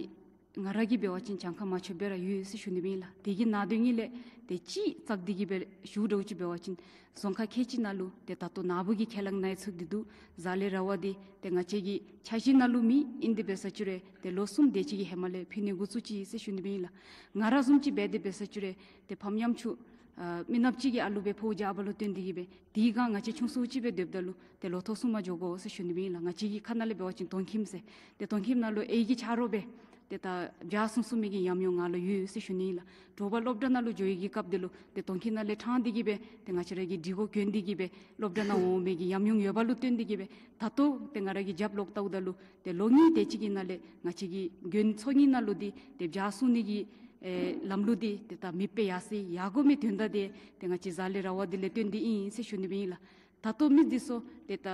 ང་ར་གིས་འབད་བ་ཅིན་གྱངས་ཁ་མ་ཆོདཔ་སྦེ་ར་ཡོད་ཟེར་ཞུ་ནི་སྦེ་ཨིན་ལགས། དེ་གི་ནང་དོན་ཉིད་ལས་ཏེ་གཅིག་བཙག་སྟེ་གི་སྦེ་ཞུ་འདྲཝ་ཅིག་འབད་བ་ཅིན་རྫོང་ཁག་ཁལ་གཅིག་ནང་ལུ་ཏེ་ད་ལྟོ་ནཱ་བུ་གིས་ཁས་བླངས་གནང་ཚུགས་ཏེ་འདུག། ཛ་ལེ་ར་བ་འདི་ཏེ་ང་བཅས་ཀྱི་འཆར་གཞི་ནང་ལུ་མེད། ཨིན་དེ་འབད་ས་ཅིག་རུང་ཏེ་ལོ་གསུམ་དེ་ཅིག་གི་ཧེ་མ་ལས་ཕུལ་ནི་འགོ་བཙུགས་ཅི་ཟེར་ཞུ་ནི་སྦེ་ཨིན་ལགས། ང་ར་བཟུམ་ཅིག་འབད་དེ་འབད་ས་ཅིག་རུང་ཏེ་ཕམ་ཡམ་ཆུ་ཨ་མི་ནགཔ་ཅིག་གིས་ཨ་ལུ་སྦེ་ཕོཝ་རྒྱག་པ་ལུ་བརྟེན་ཏེ་གི་སྦེ་དེ་སྒང་ང་བཅས་ཆུང་སུ་ཅིག་སྦེ་སྡོདཔ་ད་ལུ་ཏེ་ལོ་ཐོག་སྲུང་མ་འགྱོ་དགོ་ཟེར་ཞུ་ནི་སྦེ་ཨིན་ལགས། ང་བཅས་ཀྱི་ཁ་ནང་ལས་འབད་བ་ཅིན་དོན་ཁྱིམ་ཟེར་ཏེ་དོན་ཁྱིམ་ནང་ལུ་ཨའི་གི་ཆ་རོགས་སྦེ་ཏེ་ད་བྱཱ་སྲུང་ཚུགས་མི་གི་ཉམས་མྱོང་ང་ལུ་ཡོད་ཟེར་ཞུ་ནི་ཨིན་ལགས། དྲོ་པ་སློབ་གྲྭ་ནང་ལུ་འགྱོ་བའི་གི་སྐབས་འདི་ལུ་ཏེ་དོན་ཁྱིམ་ནང་ལས་ཕྲང་སྟེ་གི་སྦེ་ཏེ་ང་བཅས་ར་གི་སྒྲིག་གོ་གྱོན་ཏེ་གི་སྦེ་སློབ་གྲྭ་ནང་འོང་མི་གི་ཉམས་མྱོང་ཡོད་པ་ལུ་བརྟེན་ཏེ་གི་སྦེ་ད་ལྟོ་ཏེ་ང་ར་གིས་རྒྱབ་ལོག་བལྟཝ་ད་ལུ་ཏེ་ལོ་གཉིས་དེ་ཅིག་གི་ནང་ལས་ང་བཅས་ཀྱི་དགོན་ཚོགས་གཉིས་ནང་ལུ་འདི་ཏེ་བྱཱ་སྲུང་ནི་གི་ཨེ་ལམ་ལུགས་འདི་ཏེ་ད་མེདཔ་སྦེ་ཡར་སོ་ཡར་འགྱོ་མི་དོན་དག་འདི་ཏེ་ང་བཅས་ཛ་ལེ་ར་བ་འདི་ལས་བརྟེན་ཏེ་ཨིན་ཟེར་ཞུ་ནི་སྦེ་ཨིན་ལགས། ད་ལྟོ་མི་འདི་ཚུ་ཏེ་ད་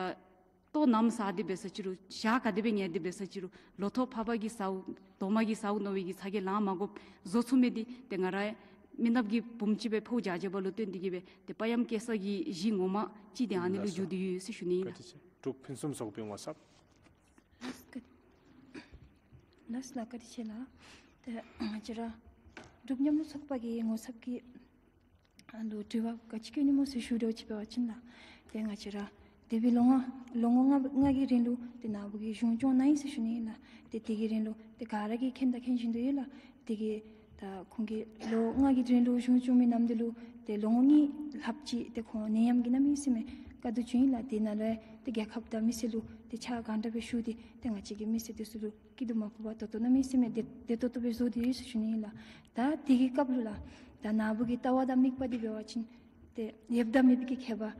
ལྟོ་ནམ་ཟ་སྟེ་འབད་ས་ཅིག་རུང་ཞག་ག་དེ་སྦེ་ཉལ་ཏེ་འབད་ས་ཅིག་རུང་ལོ་ཐོག་ཕགཔ་གིས་ཟཝ་དོ་མ་གིས་ཟཝ་མནོ་བའི་གི་ཚ་གྱང་ལང་མ་དགོཔ་བཟོ་ཚུགས་མི་འདི་ཏེ་ང་ར་མི་ནགཔ་གི་བུམོ་ཅིག་སྦེ་ཕོཝ་རྒྱག་རྒྱག་པ་ལུ་བརྟེན་ཏེ་གི་སྦེ་ཏེ་དཔལ་ཡམ་སྐྱེ་ས་གི་གཞི་ངོ་མ་ཅིག་འདི་ཨ་ནི་ལུ་ལགས་སོ། འགྱུར་ཏེ་ཡོད་ཟེར་ཞུ་ནི་ཨིན་ལགས། བཀའ་དྲིན་ཆེ། འབྲུག་ཕུན་སུམ་ཚོགས་པའི་ངོ་ཚབ། ལགས་སོ། ལགས་སོ་ལགས། བཀའ་དྲིན་ཆེ་ལགས། ཏེ་ང་བཅས་ར་འབྲུག་མཉམ་རུབ་ཚོགས་པ་གི་ངོ་ཚབ་ཀྱིས་ཨ་ལུ་དྲི་བ་ག་ཅི་བཀོད་ནི་སྨོ་ཟེར་ཞུ་འདྲཝ་ཅིག་འབད་བ་ཅིན་ལགས། ཏེ་ང་བཅས་ར་འདས་པའི་ལོ་ལྔ་ལོ་ངོ་ལྔ་ལྔ་གི་རིང་ལུ་ཏེ་ནཱ་བུ་གིས་གཞུང་སྐྱོང་གནང་ཡི་ཟེར་ཞུ་ནི་ཨིན་ལགས། ཏེ་དེ་གི་རིང་ལུ་ཏེ་ག་ར་གིས་མཁྱེན་དང་མཁྱེན་བཞིན་དུ་ཡོད་ལགས། དེ་གིས་ད་ཁོང་གིས་ལོ་ལྔ་གི་རིང་ལུ་གཞུང་སྐྱོང་མི་ནམ་འདི་ལུ་ཏེ་ལོ་ངོ་གཉིས་ལྷགཔ་ཅིག་ཏེ་ཁོང་ནད་ཡམས་ཀྱིས་གནམ་མེད་ས་མེད་དཀའ་སྡུག་བྱུང་ཡི་ལགས། དེ་ནང་ལུ་ཏེ་རྒྱལ་ཁབ་དང་མི་སེར་ལུ་ཏེ་ཕྱག་གང་དྲག་སྦེ་ཞུ་སྟེ་ཏེ་ང་བཅས་ཀྱི་མི་སེར་འདི་ཚུ་ལུ་སྐྱིད་སྡུག་མ་ཕོག་པར་ད་ལྟོ་གནམ་མེད་ས་མེད་བདེ་བདེ་ཏོག་ཏོ་སྦེ་བཟོ་སྟེ་ཡོད་ཟེར་ཞུ་ནི་ཨིན་ལགས། ད་དེ་གི་སྐབས་ལུ་ལགས་ད་ནཱ་བུ་གི་ལྟ་བ་དང་དམིགས་པ་འདི་འབད་བ་ཅིན་ཏེ་ཡོདཔ་དང་མེདཔ་གི་ཁྱད་པར་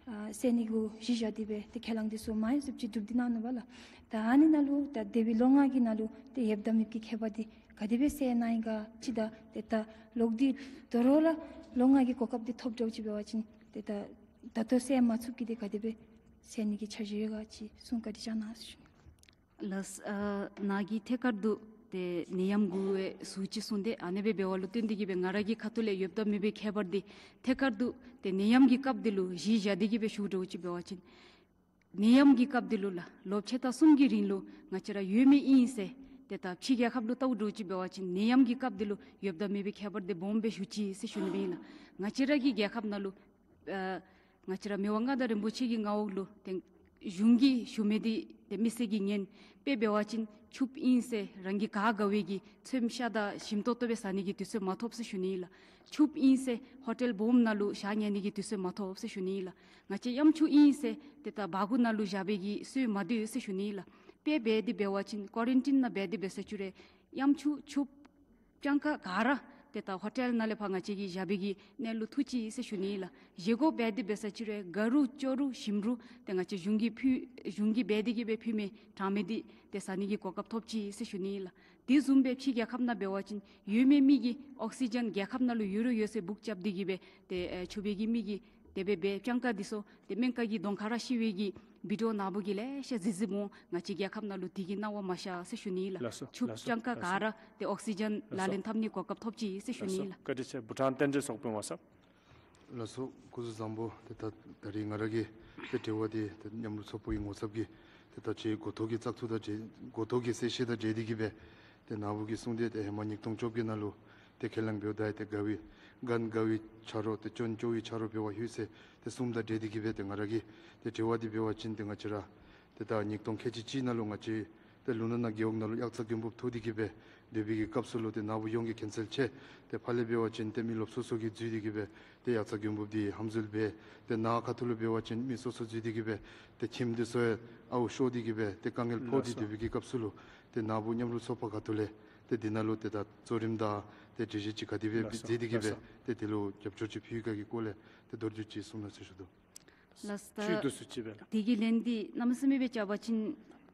ཨ་སེལ་ནི་གུ་གཞི་བཞག་སྟེ་སྦེ་ཏེ་ཁས་བླངས་འདི་ཚུ་མང་སུ་ཅིག་གྲུབ་སྟེ་གནང་ནུག་པ་ལགས། ད་ཨ་ནི་ནང་ལུ་ད་འདས་པའི་ལོ་ལྔ་གི་ནང་ལུ་ཏེ་ཡོདཔ་དང་མེདཔ་གི་ཁྱད་པར་འདི་ག་དེ་སྦེ་སེལ་གནང་ཡི་ག་ཅིག་དང་ཏེ་ད་ལོག་སྟེ་དོ་རུང་ར་ལོ་ལྔ་གི་གོ་སྐབས་འདི་ཐོབ་འདྲཝ་ཅིག་འབད་བ་ཅིན་ཏེ་ད་ད་ལྟོ་སེལ་མ་ཚུགསཔ་གི་འདི་ག་དེ་སྦེ་སེལ་ནི་གི་འཆར་གཞི་ཡོད་ག་ཅིག་གསུང་བཀའ་དྲིན་བསྐྱང་གནང་ཟེར་ཞུ་ནི། ལགས། ཨ་ནཱ་གིས་ཐད་ཀར་དུ་ཏེ་ནད་ཡམས་གུ་སྦེ་ཟུར་ཅིག་གསུངས་ཏེ་ཨ་ནི་སྦེ་འབད་བ་ལུ་བརྟེན་ཏེ་གི་སྦེ་ང་ར་གི་ཁ་ཐུག་ལས་ཡོདཔ་དང་མེདཔ་གི་ཁྱད་པར་འདི་ཐད་ཀར་དུ་ཏེ་ནད་ཡམས་ཀྱི་སྐབས་འདི་ལུ་གཞི་བཞག་སྟེ་གི་སྦེ་ཞུ་འདྲཝ་ཅིག་འབད་བ་ཅིན་ནད་ཡམས་ཀྱི་སྐབས་འདི་ལུ་ལགས་ལོ་ཕྱེད་དང་གསུམ་གྱི་རིང་ལུ་ང་བཅས་ར་ཡོད་མི་ཨིན་ཟེར་ཏེ་ད་ཕྱི་རྒྱལ་ཁབ་ལུ་བལྟཝ་འདྲཝ་ཅིག་འབད་བ་ཅིན་ནད་ཡམས་ཀྱི་སྐབས་འདི་ལུ་ཡོདཔ་དང་མེདཔ་གི་ཁྱད་པར་འདི་སྦོམ་སྦེ་ཞུ་ཅི་ཟེར་ཞུ་ནི་སྦེ་ཨིན་ལགས། ང་བཅས་ར་གི་རྒྱལ་ཁབ་ནང་ལུ་ཨ་ང་བཅས་ར་མི་དབང་མངའ་བདག་རིན་པོ་ཆེ་གི་མངའ་འོག་ལུ་ཏེ་ གཞུང་གིས་ཞུ་མི་འདི་ཏེ་མི་སེར་གྱིས་ཉན། དཔེ་འབད་བ་ཅིན་ཕྱུགཔོ་ཨིན་ཟེར་རང་གི་ག་དགའ་བའི་གི་ཚོདམ་ཤ་དང་ཞིམ་ཏོང་ཏོ་སྦེ་ཟ་ནི་གི་དུས་ཚོད་མ་ཐོབ་ཟེར་ཞུ་ནི་ཨིན་ལགས། ཕྱུགཔོ་ཨིན་ཟེར་ཧོ་ཊེལ་སྦོམ་ནང་ལུ་ཞག་ཉལ་ནི་གི་དུས་ཚོད་མ་ཐོབ་ཟེར་ཞུ་ནི་ཨིན་ལགས། ང་བཅས་གཡམ་ཆུང་ཨིན་ཟེར་ཏེ་ད་སྦ་གུ་ནང་ལུ་བཞག་པའི་གི་སྲོལ་མ་འདུག་ཟེར་ཞུ་ནི་ཨིན་ལགས། དཔེ་འབད་དེ་འབད་བ་ཅིན་ཀོ་རན་ཊིན་ནང་འབད་དེ་འབད་ས་ཅིག་རུང་གཡམ་ཆུང་ཕྱུགཔོ་སྤྱང་ཀ་ག་ར་ཏེ་ད་ཧོ་ཊེལ་ནང་ལས་ཕར་ང་བཅས་ཀྱིས་བཞག་པའི་གི་གནས་ལུ་ཐུག་ཅི་ཟེར་ཞུ་ནི་ཨིན་ལགས། བཞེས་སྒོ་འབད་དེ་འབད་ས་ཅིག་རུང་དགའ་རུང་སྐྱོ་རུང་ཞིམ་རུང་ཏེ་ང་བཅས་གཞུང་གིས་ཕུལ་གཞུང་གིས་འབད་དེ་གིས་སྦེ་ཕུལ་མི་དྲང་མི་འདི་ཏེ་ཟ་ནི་གི་གོ་སྐབས་ཐོབ་ཅི་ཟེར་ཞུ་ནི་ཨིན་ལགས། དེ་བཟུམ་སྦེ་ཕྱི་རྒྱལ་ཁབ་ནང་འབད་བ་ཅིན་ཡོད་མི་མི་གིས་ཨོག་སི་ཇན་རྒྱལ་ཁབ་ནང་ལུ་ཡོད་རུང་ཡོད་ཟེར་སྦུག་རྐྱབ་སྟེ་གིས་སྦེ་ཏེ་ཨེ་ཕྱུགཔོ་གི་མི་གིས་དེ་སྦེ་སྦེ་སྤྱང་ཀ་འདི་ཚུ་ཏེ་སྨན་ཁང་གི་གདོང་ཁར་ར་ཤི་བའི་གི་བི་ཌི་ཨོ་ནཱ་བུ་གིས་ལེ་ཤ་གཟིགས་གཟིགསཔ་འོང་། ང་བཅས་རྒྱལ་ཁབ་ནང་ལུ་དེ་གི་སྣང་བ་མ་ཤར་ཟེར་ཞུ་ནི་ཨིན་ལགས། ལགས་སོ། ཕྱུགཔོ་ལགས་སོ། སྤྱང་ཀ་ལགས་སོ། ག་ར་ཏེ་ཨོག་སི་ཇན་ལག་ལེན་འཐབ་ནི་གོ་སྐབས་ཐོབ་ཅི་ཟེར་ཞུ་ནི་ཨིན་ལགས། ལགས་སོ། བཀའ་དྲིན་ཆེ། བྷུ་ཊཱན་བསྟན་འཛིན་ཚོགས་དཔོན་ངོ་ཚབ། ལགས་སོ། སྐུ་གཟུགས་བཟང་པོ། ཏེ་ད་ད་རིས་ང་ར་གིས་ཏེ་དྲི་བ་འདི་ཏེ་མཉམ་རུབ་ཚོགས་པའི་ངོ་ཚབ་ཀྱིས་ཏེ་ད་ཅི་འགོ་ཐོག་གི་བཙག་འཐུ་དང་འབྲེལ་འགོ་ཐོག་གི་གསལ་བཤད་དང་འབྲེལ་ཏེ་གིས་སྦེ་ཏེ་ནཱ་བུ་གིས་གསུངས་ཏེ་ཏེ་ཧེ་མ་ཉིས་སྟོང་བཅོ་བརྒྱད་ནང་ལུ་ཏེ་ཁས་ལེན་འབདཝ་ད་ཏེ་དགའ་བའི་རྒན་དགའ་བའི་ཆ་རོགས་ཏེ་སྐྱོན་སྐྱོ་བའི་ཆ་རོགས་འབད་བ་ལྷོད་ཟེར་ཏེ་གསུངམ་དང་འབྲེལ་ཏེ་གིས་སྦེ་ཏེ་ང་ར་གིས་ཏེ་དྲི་བ་འདི་འབད་བ་ཅིན་ཏེ་ང་བཅས་ར་ཏེ་ད་ཉིས་སྟོང་ཁལ་གཅིག་གཅིག་ནང་ལུ་ང་བཅས་ཏེ་ལུང་ནག་ནང་རྒེད་འོག་ནང་ལུ་གཡག་རྩྭ་དགུན་འབུཔ་འཐུ་སྟེ་གིས་སྦེ་སྡོད་པའི་གི་སྐབས་སུ་ལུ་ཏེ་ནཱ་བུ་ཡོངས་ཀྱིས་ཀེན་སེལ་ཅིག་ཏེ་ཕར་ལས་འབད་བ་ཅིན་ཏེ་མི་ལོག་སོ་སོ་གིས་འཛུལ་ཏེ་གིས་སྦེ་ཏེ་གཡག་རྩྭ་དགུན་འབུཔ་འདི་ཧམ་འཛུལ་འབད། ཏེ་ནཱ་ཁ་ཐུག་ལུ་འབད་བ་ཅིན་མི་སོ་སོ་འཛུལ་ཏེ་གིས་སྦེ་ཏེ་ཁྱིམ་འདི་ཚུ་ཡང་ཨརཝ་ཤོར་ཏེ་གིས་སྦེ་ཏེ་དཀའ་ངལ་ཕོག་སྟེ་ལགས་སོ། སྡོད་པའི་གི་སྐབས་སུ་ལུ་ཏེ་ནཱ་བུ་མཉམ་རུབ་ཚོགས་པ་ཁ་ཐུག་ལས་ཏེ་འདི་ནང་ལུ་ཏེ་ད་གཙོ་རིམ་དང་ཏེ་སྒྲིག་གཞི་ཅིག་ག་དེ་སྦེ་ལགས་སོ། མཛད་དེ་གིས་ལགས་སྦེ་སོ། ཏེ་དེ་ལུ་རྒྱབ་སྐྱོར་ཅིག་ཕུལ་ག་གི་སྐོར་ལས་ཏེ་མདོར་བསྡུས་ཅིག་གསུང་གནང་ཟེར་ཞུ་དོ། ལགས་སོ། ད་བཅུད་བསྡུ་སུ་ཅིག་སྦེ་ལགས། དེ་གི་ལན་འདི་གནམ་མེད་ས་མེད་སྦེ་རྐྱབ་པ་ཅིན་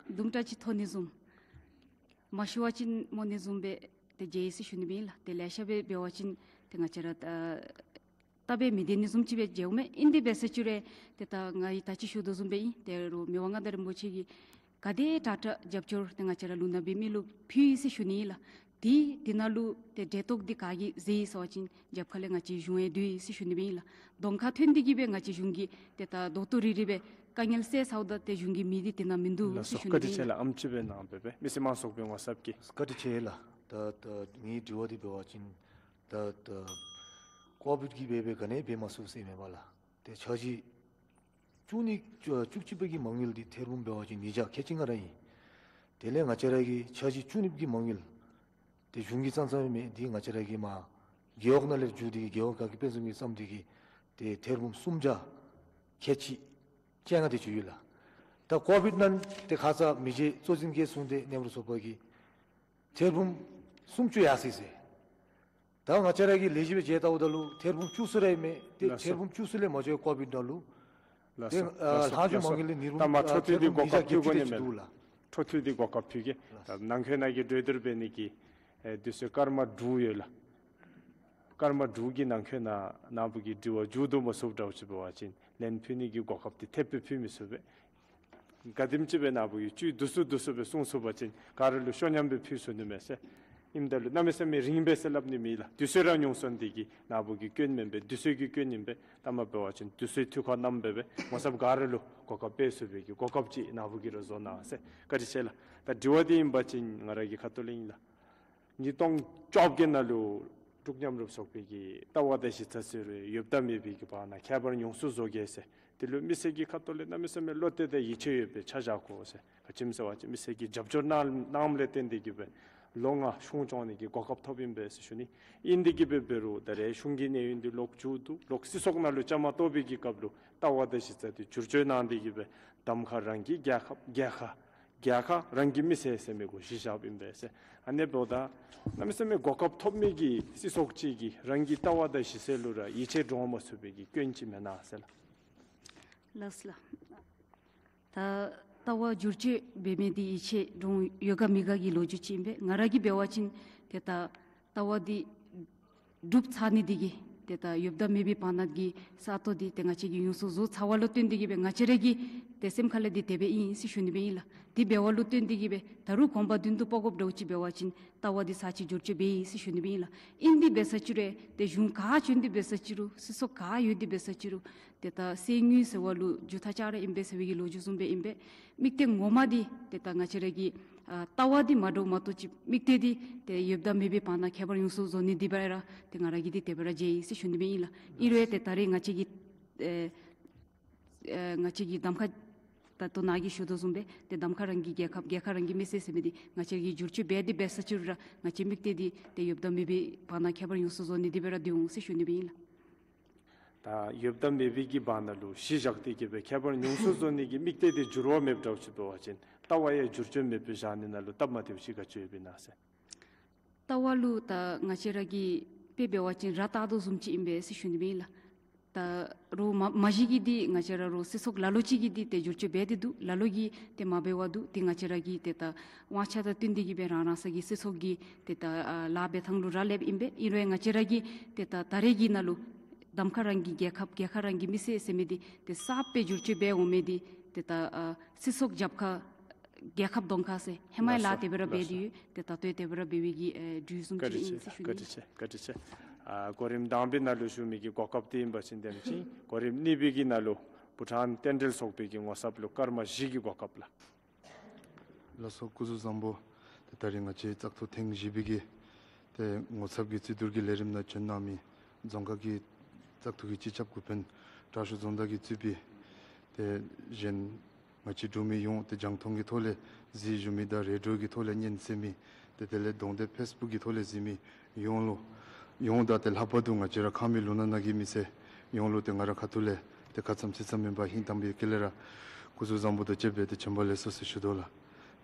དུམ་གྲ་ཅིག་མཐོ་ནི་བཟུམ། མ་ཞུ་བ་ཅིན་སྨོ་ནི་བཟུམ་སྦེ་ཏེ་མཇལ་ཡི་ཟེར་ཞུ་ནི་སྦེ་ཨིན་ལགས། ཏེ་ལེ་ཤ་སྦེ་འབད་བ་ཅིན་ཏེ་ང་བཅས་ར་ད་ད་སྦེ་མི་བདེ་ནི་བཟུམ་ཅིག་སྦེ་མཇལཝ་མས། ཨིན་དེ་འབད་ས་ཅིག་རུང་ཏེ་ད་ང་གིས་ད་ཅི་ཞུ་དོ་བཟུམ་སྦེ་ཨིན། ཏེ་རུང་མི་དབང་མངའ་བདག་རིན་པོ་ཆེ་གིས་ག་དེ་དྲག་དྲག་རྒྱབ་སྐྱོར་ཏེ་ང་བཅས་ར་ལུང་ནག་པའི་མི་ལུ་ཕུལ་ཡི་ཟེར་ཞུ་ནི་ཨིན་ལགས། ཏེ་དེ་ནང་ལུ་ཏེ་འབྲེལ་གཏོགས་འདི་ག་གིས་མཛད་ཡི་ཟེར་བ་ཅིན་རྒྱབ་ཁ་ལས་ང་བཅས་གཞུང་ཡང་འདུག་ཡི་ཟེར་ཞུ་ནི་སྦེ་ཨིན་ལགས། གདོང་ཁར་ཐོན་ཏེ་གིས་སྦེ་ང་བཅས་གཞུང་གིས་ཏེ་ད་རྡོག་ཏོ་རིལ་རི་སྦེ་དཀའ་ངལ་སེལ་ཚརཝ་ད་ཏེ་གཞུང་གི་མི་འདི་དེ་ནང་མིན་འདུག་ལགས་ཟེར་སོ། ཞུ་ནི་སྦེ་ཨིན་ལགས། བཀའ་དྲིན་ཆེ་ལགས། ཨམ་ཅིག་སྦེ་གནང་སྦེ་སྦེ་མི་སེར་མང་ཚོགས་པའི་ངོ་ཚབ་ཀྱིས། བཀའ་དྲིན་ཆེ་ལགས། ད་ད་ངེའི་དྲི་བ་འདི་འབད་བ་ཅིན་ད་ད་ཀོ་བིཌ་ཀྱིས་འབད་འབད་ག་ནི་འབད་མ་ཚུགས་ཟེར་མེན་པ་ལགས། ཏེ་འཆར་གཞི་བཅུ་གཉིས་བཅུ་གཅིག་པའི་གི་མ་དངུལ་འདི་ཐེར་འབུམ་འབད་བ་ཅིན་ཉིས་བརྒྱ་ཁལ་གཅིག་ལྔ་ར་ཨིན། དེ་ལས་ང་བཅས་ར་གི་འཆར་གཞི་བཅུ་གཉིས་པའི་གི་མ་དངུལ་འདི་གཞུང་གི་ཙང་ཙང་མེན། འདི་ང་བཅས་ར་གི་མར་རྒེད་འོག་ནང་ལས་བརྒྱུད་དེ་གིས་རྒེད་འོག་ག་གིས་དཔེ་བཟུམ་གྱིས་བརྩམས་ཏེ་གིས་ཏེ་ཐེར་འབུམ་སུམ་བརྒྱ་ཁལ་གཅིག་བཅོ་ལྔ་དེ་ཅིག་ཡོད་ལགས། ད་ཀོ་བིཌ་ནང་ཏེ་ཁ་ཙ་མི་རྗེ་གཙོ་འཛིན་གྱིས་གསུངས་ཏེ་མཉམ་རུབ་ཚོགས་པ་གིས་ཐེར་འབུམ་སུམ་ཅུ་ཡར་སོ་ཡི་ཟེར། ད་ང་བཅས་ར་གིས་ལས་གཞི་སྦེ་མཇལ་བལྟཝ་ད་ལུ་ཐེར་འབུམ་བཅུ་གསུམ་ར་ཨིན་མས། ཏེ་ལགས་སོ། ཐེར་འབུམ་བཅུ་གསུམ་ལས་མ་འགྱོ་ཀོ་བིཌ་ནང་ལུ། ལགས་སོ། ཏེ་ཨ་ལགས་སོ། ལྷག་འཕྲོ་ལགས་སོ། མ་དངུལ་ལས་ཉིས་འབུམ་ད་མ་ཨ་འཕྲོ་མཐུད་དེ་ཐེར་འབུམ་གོ་སྐབས་ཉིས་བརྒྱ་ཕུལ་དགོ་ནི་མས་ལགས། འདུག་ལགས། འཕྲོ་མཐུད་དེ་གོ་སྐབས་ཕུལ་གེ། ལགས་སོ། ད་ནང་འཁོད་ནང་གི་གྲོས་བསྡུར་འབད་ནི་གི་ཨེ་དུས་ཚོད་སྐར་མ་དྲུག་ཡོད་ལགས། སྐར་མ་དྲུག་གི་ནང་འཁོད་ནང་ནཱ་བུ་གི་དྲི་བ་མཇུག་བསྡུ་མ་ཚུགསཔ་འདྲཝ་ཅིག་འབད་བ་ཅིན་ལན་ཕུལ་ནི་གི་གོ་སྐབས་འདི་ཐེབས་སྦེ་ཕུལ་མི་ཚུགས་པས། ག་དེམ་ཅིག་སྦེ་ནཱ་བུ་གིས་བཅུད་བསྡུ་སུ་བསྡུ་སུ་སྦེ་གསུང་ཚུགས་པ་ཅིན་ག་ར་ལུ་ཤོ་ཉམས་སྦེ་ཕུལ་ཚུགས་ནི་མས་ཟེར། ཨིནམ་ད་ལུ་གནམ་མེད་ས་མེད་རིང་པས་ཟེར་སླབ་ནི་མེད་ལགས། དུས་ཚོད་ར་ཉུང་སོང་། འདི་གིས་ནཱ་བུ་གི་སྐྱོན་མེན་པས། དུས་ཚོད་ཀྱི་སྐྱོན་ཨིན་པས། ད་མ་འབད་བ་ཅིན་དུས་ཚོད་འཐུས་ཁ་གནངམ་སྦེ་སྦེ་ངོ་ཚབ་ག་ར་ལུ་གོ་སྐབས་སྤྲོད་ཚུགས་པའི་གི་གོ་སྐབས་ཅིག་ནཱ་བུ་གིས་ར་བཟོ་གནང་ཟེར། བཀའ་དྲིན་ཆེ་ལགས། ད་དྲི་བ་འདི་ཨིན་པ་ཅིན་ང་ར་གི་ཁ་ཐུག་ལས་ཨིན་ལགས། ཉིས་སྟོང་བཅོ་བརྒྱད་ནང་ལུ་འབྲུག་མཉམ་རུབ་ཚོགས་པའི་གི་ལྟ་བ་དང་གཞི་རྩ་ཟེར་རུང་ཡོདཔ་དང་མེད་པའི་གི་བར་ན་ཁྱད་པར་ཡོངས་སུ་བཟོ་གེ་ཟེར། དེ་ལུ་མི་སེར་གྱི་ཁ་ཐུག་ལས་གནམ་མེད་ས་མེད་བློ་གཏད་དང་ཡིད་ཆེས་ཡོད་པའི་ཆ་བཞག་དགོ་ཟེར། ག་ཅི་སྨོ་ཟེར་བ་ཅིན་མི་སེར་གྱིས་རྒྱབ་སྐྱོར་གནང་གནངམ་ལས་བརྟེན་ཏེ་གིས་སྦེ་ལོ་ལྔ་གཞུང་སྐྱོང་ནི་གི་གོ་སྐབས་ཐོབ་ཨིན་པས་ཟེར་ཞུ་ནི། ཨིན་དེ་གིས་སྦེ་འབད་རུང་ད་རེས་གཞུང་གི་གནས་ཡུན་འདི་ལོག་མཇུག་བསྡུ། ལོག་སྲིད་ཚོགས་ནང་ལུ་བཅའ་མར་གཏོགས་པའི་གི་སྐབས་ལུ་ལྟ་བ་དང་གཞི་རྩ་འདི་བསྒྱུར་བཅོས་གནང་སྟེ་གིས་སྦེ་གདམ་ཁ་རང་གི་རྒྱལ་ཁབ་རྒྱལ་ཁ་རྒྱལ་ཁ་རང་གི་མི་སེར་ཟེར་མི་གུ་གཞི་བཞགཔ་ཨིན་པས་ཟེར། ཨ་ནི་འབདཝ་ད་གནམ་མེད་ས་མེད་གོ་སྐབས་ཐོབ་མི་གི་སྲིད་ཚོགས་ཅིག་གིས་རང་གི་ལྟ་བ་དང་གཞི་རྩ་ལུ་ར་ཡིད་ཆེས་འདྲོངས་མ་ཚུགས་པའི་གི་སྐྱོན་ཅིག་མེན་ན་ཟེར་ལགས། ལགས་ལགས། ད་ལྟ་བ་བསྒྱུར་བཅོས་འབད་མི་འདི་ཡིད་ཆེས་འདྲོངས་ཡོད་ག་མེད་ག་གི་ལོ་རྒྱུས་ཅིག་ཨིན་པས། ང་ར་གིས་འབད་བ་ཅིན་ཏེ་ད་ལྟ་བ་འདི་གྲུབ་ཚར་ནི་འདི་གིས་ཏེ་ད་ཡོདཔ་དང་མེད་པའི་བར་ན་གི་ས་སྟོང་འདི་ཏེ་ང་བཅས་ཀྱིས་ཡོངས་སུ་བཟོ་ཚར་བ་ལུ་བརྟེན་ཏེ་གིས་སྦེ་ང་བཅས་ར་གི་ཏེ་སེམས་ཁ་ལས་འདི་དེ་སྦེ་ཨིན་ཟེར་ཞུ་ནི་སྦེ་ཨིན་ལགས། དེ་འབད་བ་ལུ་བརྟེན་ཏེ་གིས་སྦེ་ད་རུང་གོམ་པ་མདུན་དུ་སྤོ་དགོཔ་འདྲཝ་ཅིག་འབད་བ་ཅིན་ལྟ་བ་འདི་ཚར་གཅིག་བསྒྱུར་བཅོས་འབད་ཡི་ཟེར་ཞུ་ནི་སྦེ་ཨིན་ལགས། ཨིན་དེ་འབད་ས་ཅིག་རུང་ཏེ་གཞུང་ག་བྱོན་ཏེ་འབད་ས་ཅིག་རུང་སྲིད་ཚོགས་ག་ཡོད་དེ་འབད་ས་ཅིག་རུང་ཏེ་ད་གསེར་དངུལ་ཟེར་བ་ལུ་རྒྱུ་ཐག་ཆོད་ར་ཨིན་པས་ཟེར་བའི་གི་ལོ་རྒྱུས་བཟུམ་སྦེ་ཨིན་པས། དམིགས་གཏད་ངོ་མ་འདི་ཏེ་ད་ང་བཅས་ར་གི་ཨ་ལྟ་བ་འདི་མ་འདྲཝ་མ་གཏོགས་ཅིག་དམིགས་གཏད་འདི་ཏེ་ཡོདཔ་དང་མེད་པའི་བར་ན་ཁྱད་པར་ཡོངས་སུ་བཟོ་ནི་འདི་སྦེ་ར་ཏེ་ང་ར་གིས་འདི་དེ་སྦེ་ར་མཇལ་ཡི་ཟེར་ཞུ་ནི་སྦེ་ཨིན་ལགས། ཨིན་རུང་ཏེ་ད་རེས་ང་བཅས་ཀྱི་ཨེ་ཨེ་ང་བཅས་ཀྱི་གདམ་ཁ་ ད་ལྟོ་ནཱ་གིས་ཞུ་དོ་བཟུམ་སྦེ་ཏེ་གདམ་ཁ་རང་གི་རྒྱལ་ཁབ་རྒྱལ་ཁ་རང་གི་མི་སེར་ཟེར་མི་འདི་ང་བཅས་ཀྱིས་བསྒྱུར་བཅོས་འབད་དེ་འབད་ས་ཅིག་རུང་ར་ང་བཅས་དམིགས་གཏད་འདི་ཏེ་ཡོདཔ་དང་མེདཔ་སྦེ་བར་ན་ཁྱད་པར་ཡོངས་སུ་བཟོ་ནི་འདི་སྦེ་ར་སྡོད་འོང་ཟེར་ཞུ་ནི་སྦེ་ཨིན་ལགས། ད་ཡོདཔ་དང་མེདཔ་གི་བར་ན་ལུ་གཞི་བཞག་སྟེ་གི་སྦེ་ཁྱད་པར་ཡོངས་སུ་བཟོ་ནི་གི་དམིགས་གཏད་འདི་འགྱུར་བ་མེདཔ་འདྲཝ་ཅིག་འབད་བ་ཅིན་ལྟ་བ་ཡང་བསྒྱུར་བཅོས་མེདཔ་སྦེ་བཞག་ནི་ནང་ལུ་སྟབས་མ་བདེཝ་ཅིག་ག་ཅི་ཡོདཔ་ཨིན་ན་ཟེར། ལྟ་བ་ལུ་ད་ང་བཅས་ར་གིས་དཔེ་འབད་བ་ཅིན་ར་བཏགས་དོ་བཟུམ་ཅིག་ཨིན་པས་ཟེར་ཞུ་ནི་སྦེ་ཨིན་ལགས། ད་རོགས་མ་མ་གཞི་གི་འདི་ང་བཅས་ར་རོགས་སྲིད་ཚོགས་ལ་ལུ་ཅིག་གིས་འདི་ཏེ་བསྒྱུར་བཅོས་འབད་དེ་འདུག། ལ་ལུ་གིས་ཏེ་མ་འབད་བར་འདུག། ཏེ་ང་བཅས་ར་གིས་ཏེ་ད་དབང་ཆ་དང་བསྟུན་ཏེ་གི་སྦེ་རང་རང་སོ་གི་སྲིད་ཚོགས་ཀྱི་ཏེ་ད་ཨ་ལཱ་འབད་ཐངས་ལུ་ར་སླབ་ཨིན་པས། ཨིན་རུང་ང་བཅས་ར་གིས་ཏེ་ད་ད་རེས་ཀྱི་ནང་ལུ་གདམ་ཁ་རང་གི་རྒྱལ་ཁབ་རྒྱལ་ཁ་རང་གི་མི་སེར་ཟེར་མི་འདི་ཏེ་གསརཔ་སྦེ་བསྒྱུར་བཅོས་འབད་འོང་མི་འདི་ཏེ་ད་ཨ་སྲིད་ཚོགས་རྒྱབ་ཁ་རྒྱལ་ཁབ་གདོང་ཁ་ཟེར་ཧེ་མའི་ལཱ་དེ་སྦེ་ར་འབད་དེ་ཡོད། ཏེ་ད་ལྟོ་དེ་སྦེ་ར་འབད་བའི་གི་ཨེ་གྲོས་གསུམ་ཅིག་ཨིན་ཟེར་ཞུ་ནི། བཀའ་དྲིན་ཆེ། བཀའ་དྲིན་ཆེ། ཨ་གོ་རིམ་དང་པའི་ནང་ལུ་ཞུ་མི་གི་གོ་སྐབས་འདི་ཨིན་པ་ཅིན་དེམ་ཅིག་གོ་རིམ་གཉིས་པའི་གི་ནང་ལུ་བྷུ་ཊཱན་རྟེན་འབྲེལ་ཚོགས་པའི་གི་ངོ་ཚབ་ལུ་སྐར་མ་བཞི་གི་གོ་སྐབས་ལགས། ལགས་སོ། སྐུ་གཟུགས་བཟང་པོ། ཏེ་ད་རིས་ང་བཅས་བཙག་འཐུ་ཐེངས་བཞི་པའི་གི་ཏེ་ངོ་ཚབ་ཀྱི་རྩོད་བསྡུར་གྱི་ལས་རིམ་ནང་བྱོན་གནང་མི་རྫོང་ཁག་གི་བཙག་འཐུ་གི་སྤྱི་ཁྱབ་འགོ་དཔོན་དྲག་ཤོས་རྫོང་བདག་གིས་གཙོས་པའི་ཏེ་གཞན་ང་བཅས་འབྲུག་མི་ཡོངས་ཏེ་རྒྱང་མཐོང་གི་ཐོག་ལས་གཟིགས་བཞུགས་མི་དང་རེ་ཌི་ཡོ་གི་ཐོག་ལས་ཉན་གསན་མི་ཏེ་དེ་ལས་གདོང་དེབ་ཕེསི་བུཀ་གི་ཐོག་ལས་གཟིགས་མི་ཡོངས་ལུ་ཡོངས་དང་ཏེ་ལྷག་པར་དུ་ང་བཅས་ར་ཁམས་མི་ལུང་ནག་ནང་གི་མི་སེར་ཡོངས་ལུ་ཏེ་ང་རའི་ཁ་ཐུག་ལས་ཏེ་ཁ་ཙམ་ཚིག་ཙམ་མེན་པར་ཧིང་དྭངས་པའི་དཀྱིལ་ལས་ར་སྐུ་གཟུགས་བཟང་པོ་དང་བཅས་པའི་ཏེ་བྱོན་པ་ལེགས་སོ་ཟེར་ཞུ་དོ་ལགས།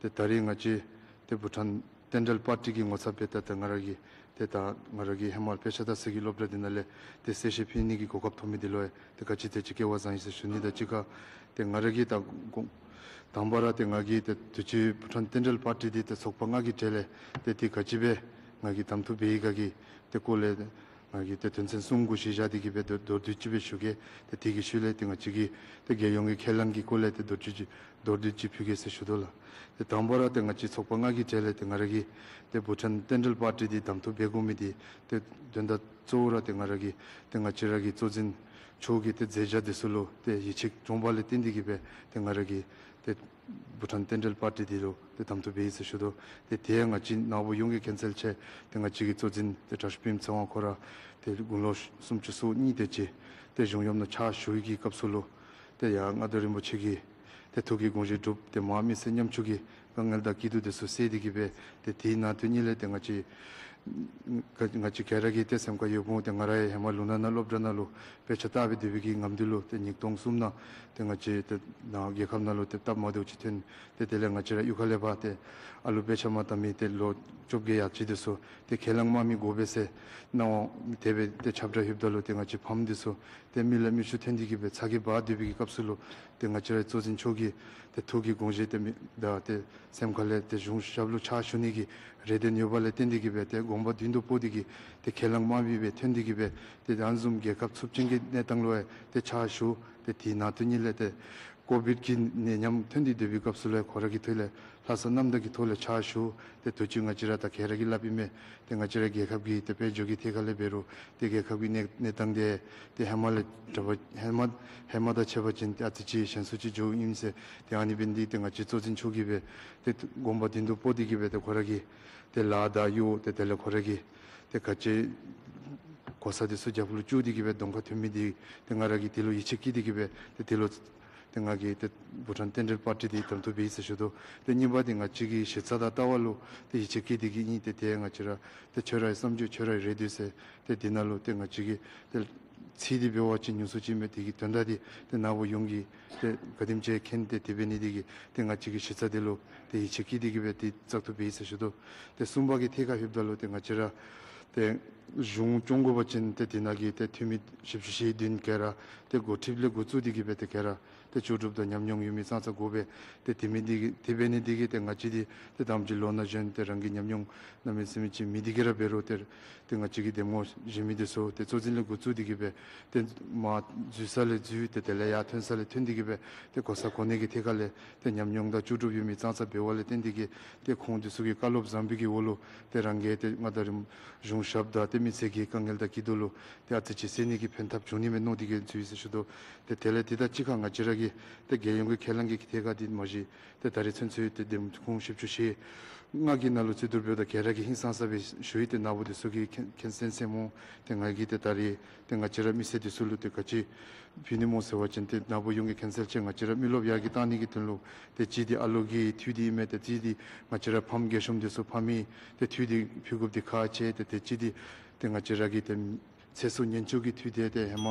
ཏེ་ད་རིས་ང་བཅས་ཏེ་བྷུ་ཊཱན་རྟེན་འབྲེལ་པར་ཊི་གི་ངོ་ཚབ་སྦེ་ད་ཏེ་ང་ར་གིས་ཏེ་ད་ང་ར་གིས་ཧེ་མ་དཔེ་ཆ་ལྟ་ས་གི་སློབ་གྲྭ་འདི་ནང་ལས་ཏེ་གསལ་བཤད་ཕུལ་ནི་གི་གོ་སྐབས་ཐོབ་མི་འདི་ལུ་ཡང་ཏེ་ག་ཅི་དེ་ཅིག་སྐལ་བ་བཟང་ཡི་ཟེར་ཞུ་ནི་དང་གཅིག་ཁར་ཏེ་ང་ར་གིས་ད་དགོངས་དང་པ་ར་ཏེ་ང་གིས་ཏེ་དུས་ཅི་བྷུ་ཊཱན་རྟེན་འབྲེལ་པར་ཊི་འདི་ཏེ་ཚོགས་པ་ལྔ་གི་གྲས་ལས་ཏེ་འདི་ག་ཅི་སྦེ་ང་གིས་གདམ་འཐུ་འབད་ཡི་ག་གི་ཏེ་སྐོར་ལས་ང་གིས་ཏེ་དོན་ཚན་གསུམ་གུ་གཞི་བཞག་སྟེ་གི་སྦེ་མདོར་མདོར་བསྡུས་ཅིག་སྦེ་ཞུ་གེ། ཏེ་དེ་གི་ཤུལ་ལས་ཏེ་ང་བཅས་ཀྱི་ཏེ་རྒྱལ་ཡོངས་ཀྱི་ཁས་བླངས་ཀྱི་སྐོར་ལས་ཏེ་མདོར་བསྡུས་ཅིག་མདོར་བསྡུས་ཅིག་ཕུལ་གེ་ཟེར་ཞུ་དོ་ལགས། ཏེ་དང་པ་ར་ཏེ་ང་བཅས་ཚོགས་པ་ལྔ་གི་གྲས་ལས་ཏེ་ང་ར་གིས་ཏེ་བྷུ་ཊཱན་རྟེན་འབྲེལ་པར་ཊི་འདི་གདམ་འཐུ་འབད་དགོ་མི་འདི་ཏེ་དོན་དག་གཙོ་བོ་ར་ཏེ་ང་ར་གིས་ཏེ་ང་བཅས་ར་གི་གཙོ་འཛིན་མཆོག་གི་ཏེ་མཛད་བྱ་འདི་ཚུ་ལུ་ཏེ་ཡིད་ཆེས་འདྲོངས་པ་ལས་བརྟེན་ཏེ་གི་སྦེ་ཏེ་ང་ར་གིས་ཏེ་བྷུ་ཊཱན་རྟེན་འབྲེལ་པར་ཊི་འདི་ལུ་ཏེ་གདམ་འཐུ་འབད་ཡི་ཟེར་ཞུ་དོ། ཏེ་དེ་ཡང་ང་བཅས་ནཱ་བུ་ཡོངས་ཀྱིས་མཁྱེན་གསལ་ཆེ། ཏེ་ང་བཅས་ཀྱི་གཙོ་འཛིན་ཏེ་དྲག་ཤོས་པདྨ་ཚེ་དབང་ཁོ་ར་ཏེ་དགུང་ལོ་སུམ་ཅུ་སོ་གཉིས་དེ་ཅིག་ཏེ་གཞུང་གཡོག་ནང་ཕྱག་ཞུ་བའི་གི་སྐབས་སུ་ལུ་ཏེ་ཡང་མངའ་བདག་རིན་པོ་ཆེ་གི་ཏེ་ཐུགས་ཀྱི་དགོངས་བཞེད་སྒྲུབ་སྟེ་མ་མི་སེར་ཉམ་ཆུང་གི་དཀའ་ངལ་དང་སྐྱིད་སྡུག་འདི་ཚུ་སེལ་ཏེ་གི་སྦེ་ཏེ་དེའི་ནང་དོན་ཉིད་ལས་ཏེ་ང་བཅས་ང་བཅས་ག་ར་གིས་ཏེ་སེམས་ཁར་ཡོདཔ་འོང་། ཏེ་ང་ར་ཡང་ཧེ་མ་ལུང་ནག་ནང་སློབ་གྲྭ་ནང་ལུ་དཔེ་ཆ་ལྟ་སྦེ་སྡོད་པའི་གི་ངང་དུ་ལུ་ཏེ་ཉིས་སྟོང་གསུམ་ནང་ཏེ་ང་བཅས་ཏེ་ནཱ་རྒྱལ་ཁབ་ནང་ལུ་ཏེ་སྟབས་མ་བདེཝ་ཅིག་ཐོན། ཏེ་དེ་ལས་ང་བཅས་ར་གཡུས་ཁ་ལས་ཕར་ཏེ་ཨ་ལུ་དཔེ་ཆ་མ་ལྟ་མི་ཏེ་ལོ་བཅོ་བརྒྱད་ཡར་ཅིག་འདི་ཚུ་ཏེ་ཁས་བླངས་མ་མི་དགོ་པས་ཟེར་གནང་བ་དེ་སྦེ་ཏེ་ཁྱབ་བསྒྲགས་ཡོདཔ་ད་ལུ་ཏེ་ང་བཅས་ཕམ་འདི་ཚུ་ཏེ་མི་ལ་མི་ཤུགས་ཐོན་ཏེ་གི་སྦེ་ཚ་གྱང་འབག་སྡོད་པའི་གི་སྐབས་སུ་ལུ་ཏེ་ང་བཅས་རའི་གཙོ་འཛིན་མཆོག་གི་ཏེ་ཐུགས་ཀྱི་དགོངས་བཞེད་དེ་མི་དང་ཏེ་སེམས་ཁ་ལས་ཏེ་གཞུང་ཞབས་ལུ་ཕྱག་ཞུ་ནི་གི་རེ་འདུན་ཡོད་པ་ལས་བརྟེན་ཏེ་གི་སྦེ་ཏེ་དགོངས་པ་མདུན་དུ་སྤོ་སྟེ་གི་ཏེ་ཁས་བླངས་མ་མི་སྦེ་ཐོན་ཏེ་གི་སྦེ་ཏེ་ཨ་ནི་བཟུམ་རྒྱལ་ཁབ་འཚུབ་ཅན་གྱི་གནས་སྟངས་ལུ་ཡང་ཏེ་ཕྱག་ཞུ། ཏེ་དེའི་ནང་དོན་ཉིད་ལས་ཏེ་ཀོ་བིཌ་ཀྱི་ནད་ཉམས་ཐོན་ཏེ་སྡོད་པའི་སྐབས་སུ་ལུ་ཡང་ཁོ་ར་གི་ཐོག་ལས་ལྷག་བསམ་རྣམ་དག་གི་ཐོག་ལས་ཕྱག་ཞུ། ཏེ་དུས་ཅི་ང་བཅས་ར་ད་ག་ར་གིས་སླབ་ཨིན་མས། ཏེ་ང་བཅས་ར་རྒྱལ་ཁབ་ཀྱི་ཏེ་དཔལ་འབྱོར་གྱི་ཐད་ཁ་ལས་འབད་རུང་ཏེ་རྒྱལ་ཁབ་ཀྱི་གནས་གནས་སྟངས་འདི་ཏེ་ཧེ་མ་ལས་དྲག་པ་ཧེ་མ་ཧེ་མ་དང་ཕྱད་པ་ཅིན་ཏེ་ཨ་ཙི་ཅིག་ཞན་སུ་ཅིག་འགྱོཝ་ཨིན་ཟེར། ཏེ་ཨ་ནི་འབད་ནི་འདི་ཏེ་ང་བཅས་གཙོ་འཛིན་མཆོག་གིས་སྦེ་ཏེ་དགོངས་པ་མདུན་དུ་སྤོ་སྟེ་གི་སྦེ་ཏེ་ཁོ་ར་གི་ཏེ་ལཱ་དང་གཡོག་ཏེ་དེ་ལས་ཁོ་ར་གི་ཏེ་ག་ཅི་གོ་ས་འདི་ཚུ་རྒྱབ་ལུ་བཅུག་སྟེ་གི་སྦེ་གདོང་ཁར་ཐོན་མི་འདི་ཏེ་ང་ར་གིས་དེ་ལུ་ཡིད་ཆེས་བསྐྱེད་དེ་གི་སྦེ་ཏེ་དེ་ལུ་ཏེ་ང་གིས་ཏེ་བྷུ་ཊཱན་རྟེན་འབྲེལ་པར་ཊི་འདི་གདམ་འཐུ་འབད་ཡི་ཟེར་ཞུ་དོ། ཏེ་གཉིས་པ་འདི་ང་བཅས་ཀྱི་གཞི་རྩ་དང་ལྟ་བ་ལུ་ཏེ་ཡིད་ཆེས་བསྐྱེད་དེ་གི་ཨིན། ཏེ་དེ་ང་བཅས་ར་ཏེ་ཁྱོད་རའི་བསམ་སྤྱོད་ཁྱོད་རའི་རེ་འདོད་ཟེར་ཏེ་འདི་ནང་ལུ་ཏེ་ང་བཅས་ཀྱིས་ཏེ་ཚིག་འདི་འབད་བ་ཅིན་ཉུང་སུ་ཅིག་མས། དེ་གི་དོན་དག་འདི་ཏེ་ནཱ་བུ་ཡོངས་ཀྱིས་ཏེ་ག་དེམ་ཅིག་མཁྱེན། ཏེ་དེ་འབད་ནི་འདི་གིས་ཏེ་ང་བཅས་ཀྱི་གཞི་རྩ་འདི་ལུ་ཏེ་ཡིད་ཆེས་བསྐྱེད་དེ་གི་སྦེ་ཏེ་བཙག་འཐུ་འབད་ཡི་ཟེར་ཞུ་དོ། ཏེ་གསུམ་པ་གི་ཐད་ཁར་ལྷོདཔ་ད་ལུ་ཏེ་ང་བཅས་ར་ཏེ་གཞུང་སྐྱོང་དགོ་པ་ཅིན་ཏེ་དེ་ནང་གི་ཏེ་འཐུས་མི་བཞི་བཅུ་ཞེ་བདུན་ག་ར་ཏེ་འགོ་ཁྲིདཔ་ལས་འགོ་བཙུགས་ཏེ་གི་སྦེ་ཏེ་ག་ར་ཏེ་ལྕོགས་གྲུབ་དང་ཉམས་མྱོང་ཡོད་མི་ཙང་ཙ་དགོ་པས། ཏེ་དེ་མི་འདི་གིས་དེ་འབད་ནི་འདི་གིས་ཏེ་ང་བཅས་འདི་ཏེ་དང་པ་ཅིག་ལོ་ན་གཞོན་ཏེ་རང་གི་ཉམས་མྱོང་གནམ་མེད་ས་མེད་ཅིག་མེད་དེ་གི་ར་འབད་རུང་ཏེ་ཏེ་ང་བཅས་ཀྱི་གདམ་ངོ་བཞེས་མི་འདི་ཚུ་ཏེ་གཙོ་འཛིན་ལས་འགོ་བཙུགས་ཏེ་གི་སྦེ་ཏེ་མར་འཛུལ་ས་ལས་འཛུལ་ཏེ་དེ་ལས་ཡར་ཐོན་ས་ལས་ཐོན་ཏེ་གི་སྦེ་ཏེ་གོ་ས་གོ་གནས་ཀྱི་ཐད་ཁ་ལས་ཏེ་ཉམས་མྱོང་དང་ལྕོགས་གྲུབ་ཡོད་མི་ཙང་ཙ་འབད་བ་ལས་བརྟེན་ཏེ་གི་ཏེ་ཁོང་འདི་ཚུ་གི་བཀའ་སློབ་བཟང་པོའི་གི་འོག་ལུ་ཏེ་རང་གིས་ཏེ་མངའ་བདག་རིན་གཞུང་ཞབས་དང་ཏེ་མི་སེར་གྱི་དཀའ་ངལ་དང་སྐྱིད་སྡུག་ལུ་ཏེ་ཨ་ཙི་ཅིག་སེལ་ནི་གི་ཕན་ཐབས་འབྱུང་ནི་མས་མནོ་སྟེ་གི་འཛུལ་ཡི་ཟེར་ཞུ་དོ། ཏེ་དེ་ལས་དེ་དང་གཅིག་ཁར་ང་བཅས་ར་ ཏེ་རྒྱལ་ཡོངས་ཀྱི་ཁས་བླངས་ཀྱི་ཐད་ཁར་འདི་མ་གཞི་ཏེ་ད་རེས་ཚུན་ཚོད་ཏེ་འདེམས་ཁོངས་བཞི་བཅུ་ཞེ་ལྔ་གི་ནང་ལུ་བརྩི་བསྡུར་འབདཝ་ད་ག་ར་གིས་ཧིང་སངས་ས་སྦེ་ཞུ་ཡི། ཏེ་ནཱ་བུ་འདི་ཚུ་གིས་མཁྱེན་མཁྱེན་གསལ་གསལ་སྨོ། ཏེ་ང་གིས་ཏེ་ད་རེས་ཏེ་ང་བཅས་ར་མི་སེར་འདི་ཚུ་ལུ་ཏེ་ག་ཅི་ཕུལ་ནི་སྨོ་ཟེར་བ་ཅིན་ཏེ་ནཱ་བུ་ཡོངས་ཀྱིས་མཁྱེན་གསལ་ཅིག་ང་བཅས་ར་མི་རློབས་ཡར་རྒྱས་བཏང་ནི་གི་དོན་ལུ་ཏེ་གཅིག་འདི་ཨ་ལོ་གི་འཐུས་འདི་ཨིན་མས། ཏེ་གཅིག་འདི་ང་བཅས་ར་ཕམ་རྒས་གཤོམ་འདི་ཚུ་ཕམ་མི་ཏེ་འཐུས་འདི་ཕུལ་དགོཔ་འདི་ཁག་ཆེ། ཏེ་དེ་གཅིག་འདི་ཏེ་ང་བཅས་ར་གི་ཏེ་ཚེ་སྲོག་ཉེན་བཅོལ་གྱི་འཐུས་འདི་ཏེ་ཧེ་མ་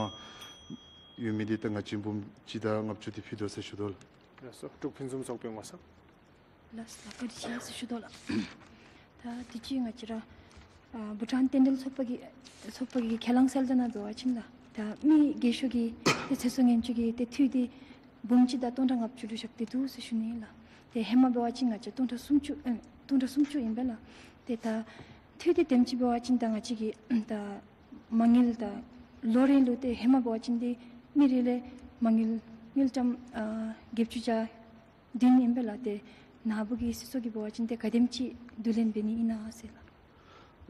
ཡོད་མི་འདི་ཏེ་ང་བཅས་འབུམ་གཅིག་དང་ལྔ་བཅུ་འདི་ཕུལ་དོ་ཟེར་ཞུ་དོ་ལགས། ལགས་སོ། འབྲུག་ཕུན་སུམ་ཚོགས་པའི་ངོ་ས། ལགས་སོ། བཀའ་དྲིན་ཆེ་ཟེར་ཞུ་དོ་ལགས། ད་དུས་ཅི་ང་བཅས་ར་ཨ་བྷུ་ཊཱན་རྟེན་འབྲེལ་ཚོགས་པ་གི་ཚོགས་པ་གི་ཁས་བླངས་གསལ་བསྒྲགས་ནང་འབད་བ་ཅིན་ལགས། ད་མི་རྒས་ཤོས་ཀྱི་ཏེ་ཚེ་སྲོག་ཉེན་བཅོལ་གྱི་ཏེ་འཐུས་འདི་འབུམ་གཅིག་དང་སྟོང་ཕྲག་ལྔ་བཅུ་ལུ་བཞག་སྟེ་འདུག་ཟེར་ཞུ་ནི་ལགས། ཏེ་ཧེ་མ་འབད་བ་ཅིན་ང་བཅས་སྟོང་ཕྲག་སུམ་ཅུ་ཨེ་སྟོང་ཕྲག་སུམ་ཅུ་ཨིན་པས་ལགས། ཏེ་ད་འཐུས་འདི་དེམ་ཅིག་འབད་བ་ཅིན་ད་ང་བཅས་ཀྱི་ད་མ་དངུལ་ད་ལོ་རེ་ལུ་ཏེ་ཧེ་མ་འབད་བ་ཅིན་ཏེ་མི་རེ་ལས་མ་དངུལ་དངུལ་ཀྲམ་ཨ་བརྒྱད་ཅུ་གྱ་བདུན་ཨིན་པས་ལགས། ཏེ་ནཱ་བུ་གི་སྲིད་ཚོགས་ཀྱིས་འབད་བ་ཅིན་ཏེ་ག་དེམ་ཅིག་བསྡུ་ལེན་འབད་ནི་ཨིན་ན་ཟེར་ལགས།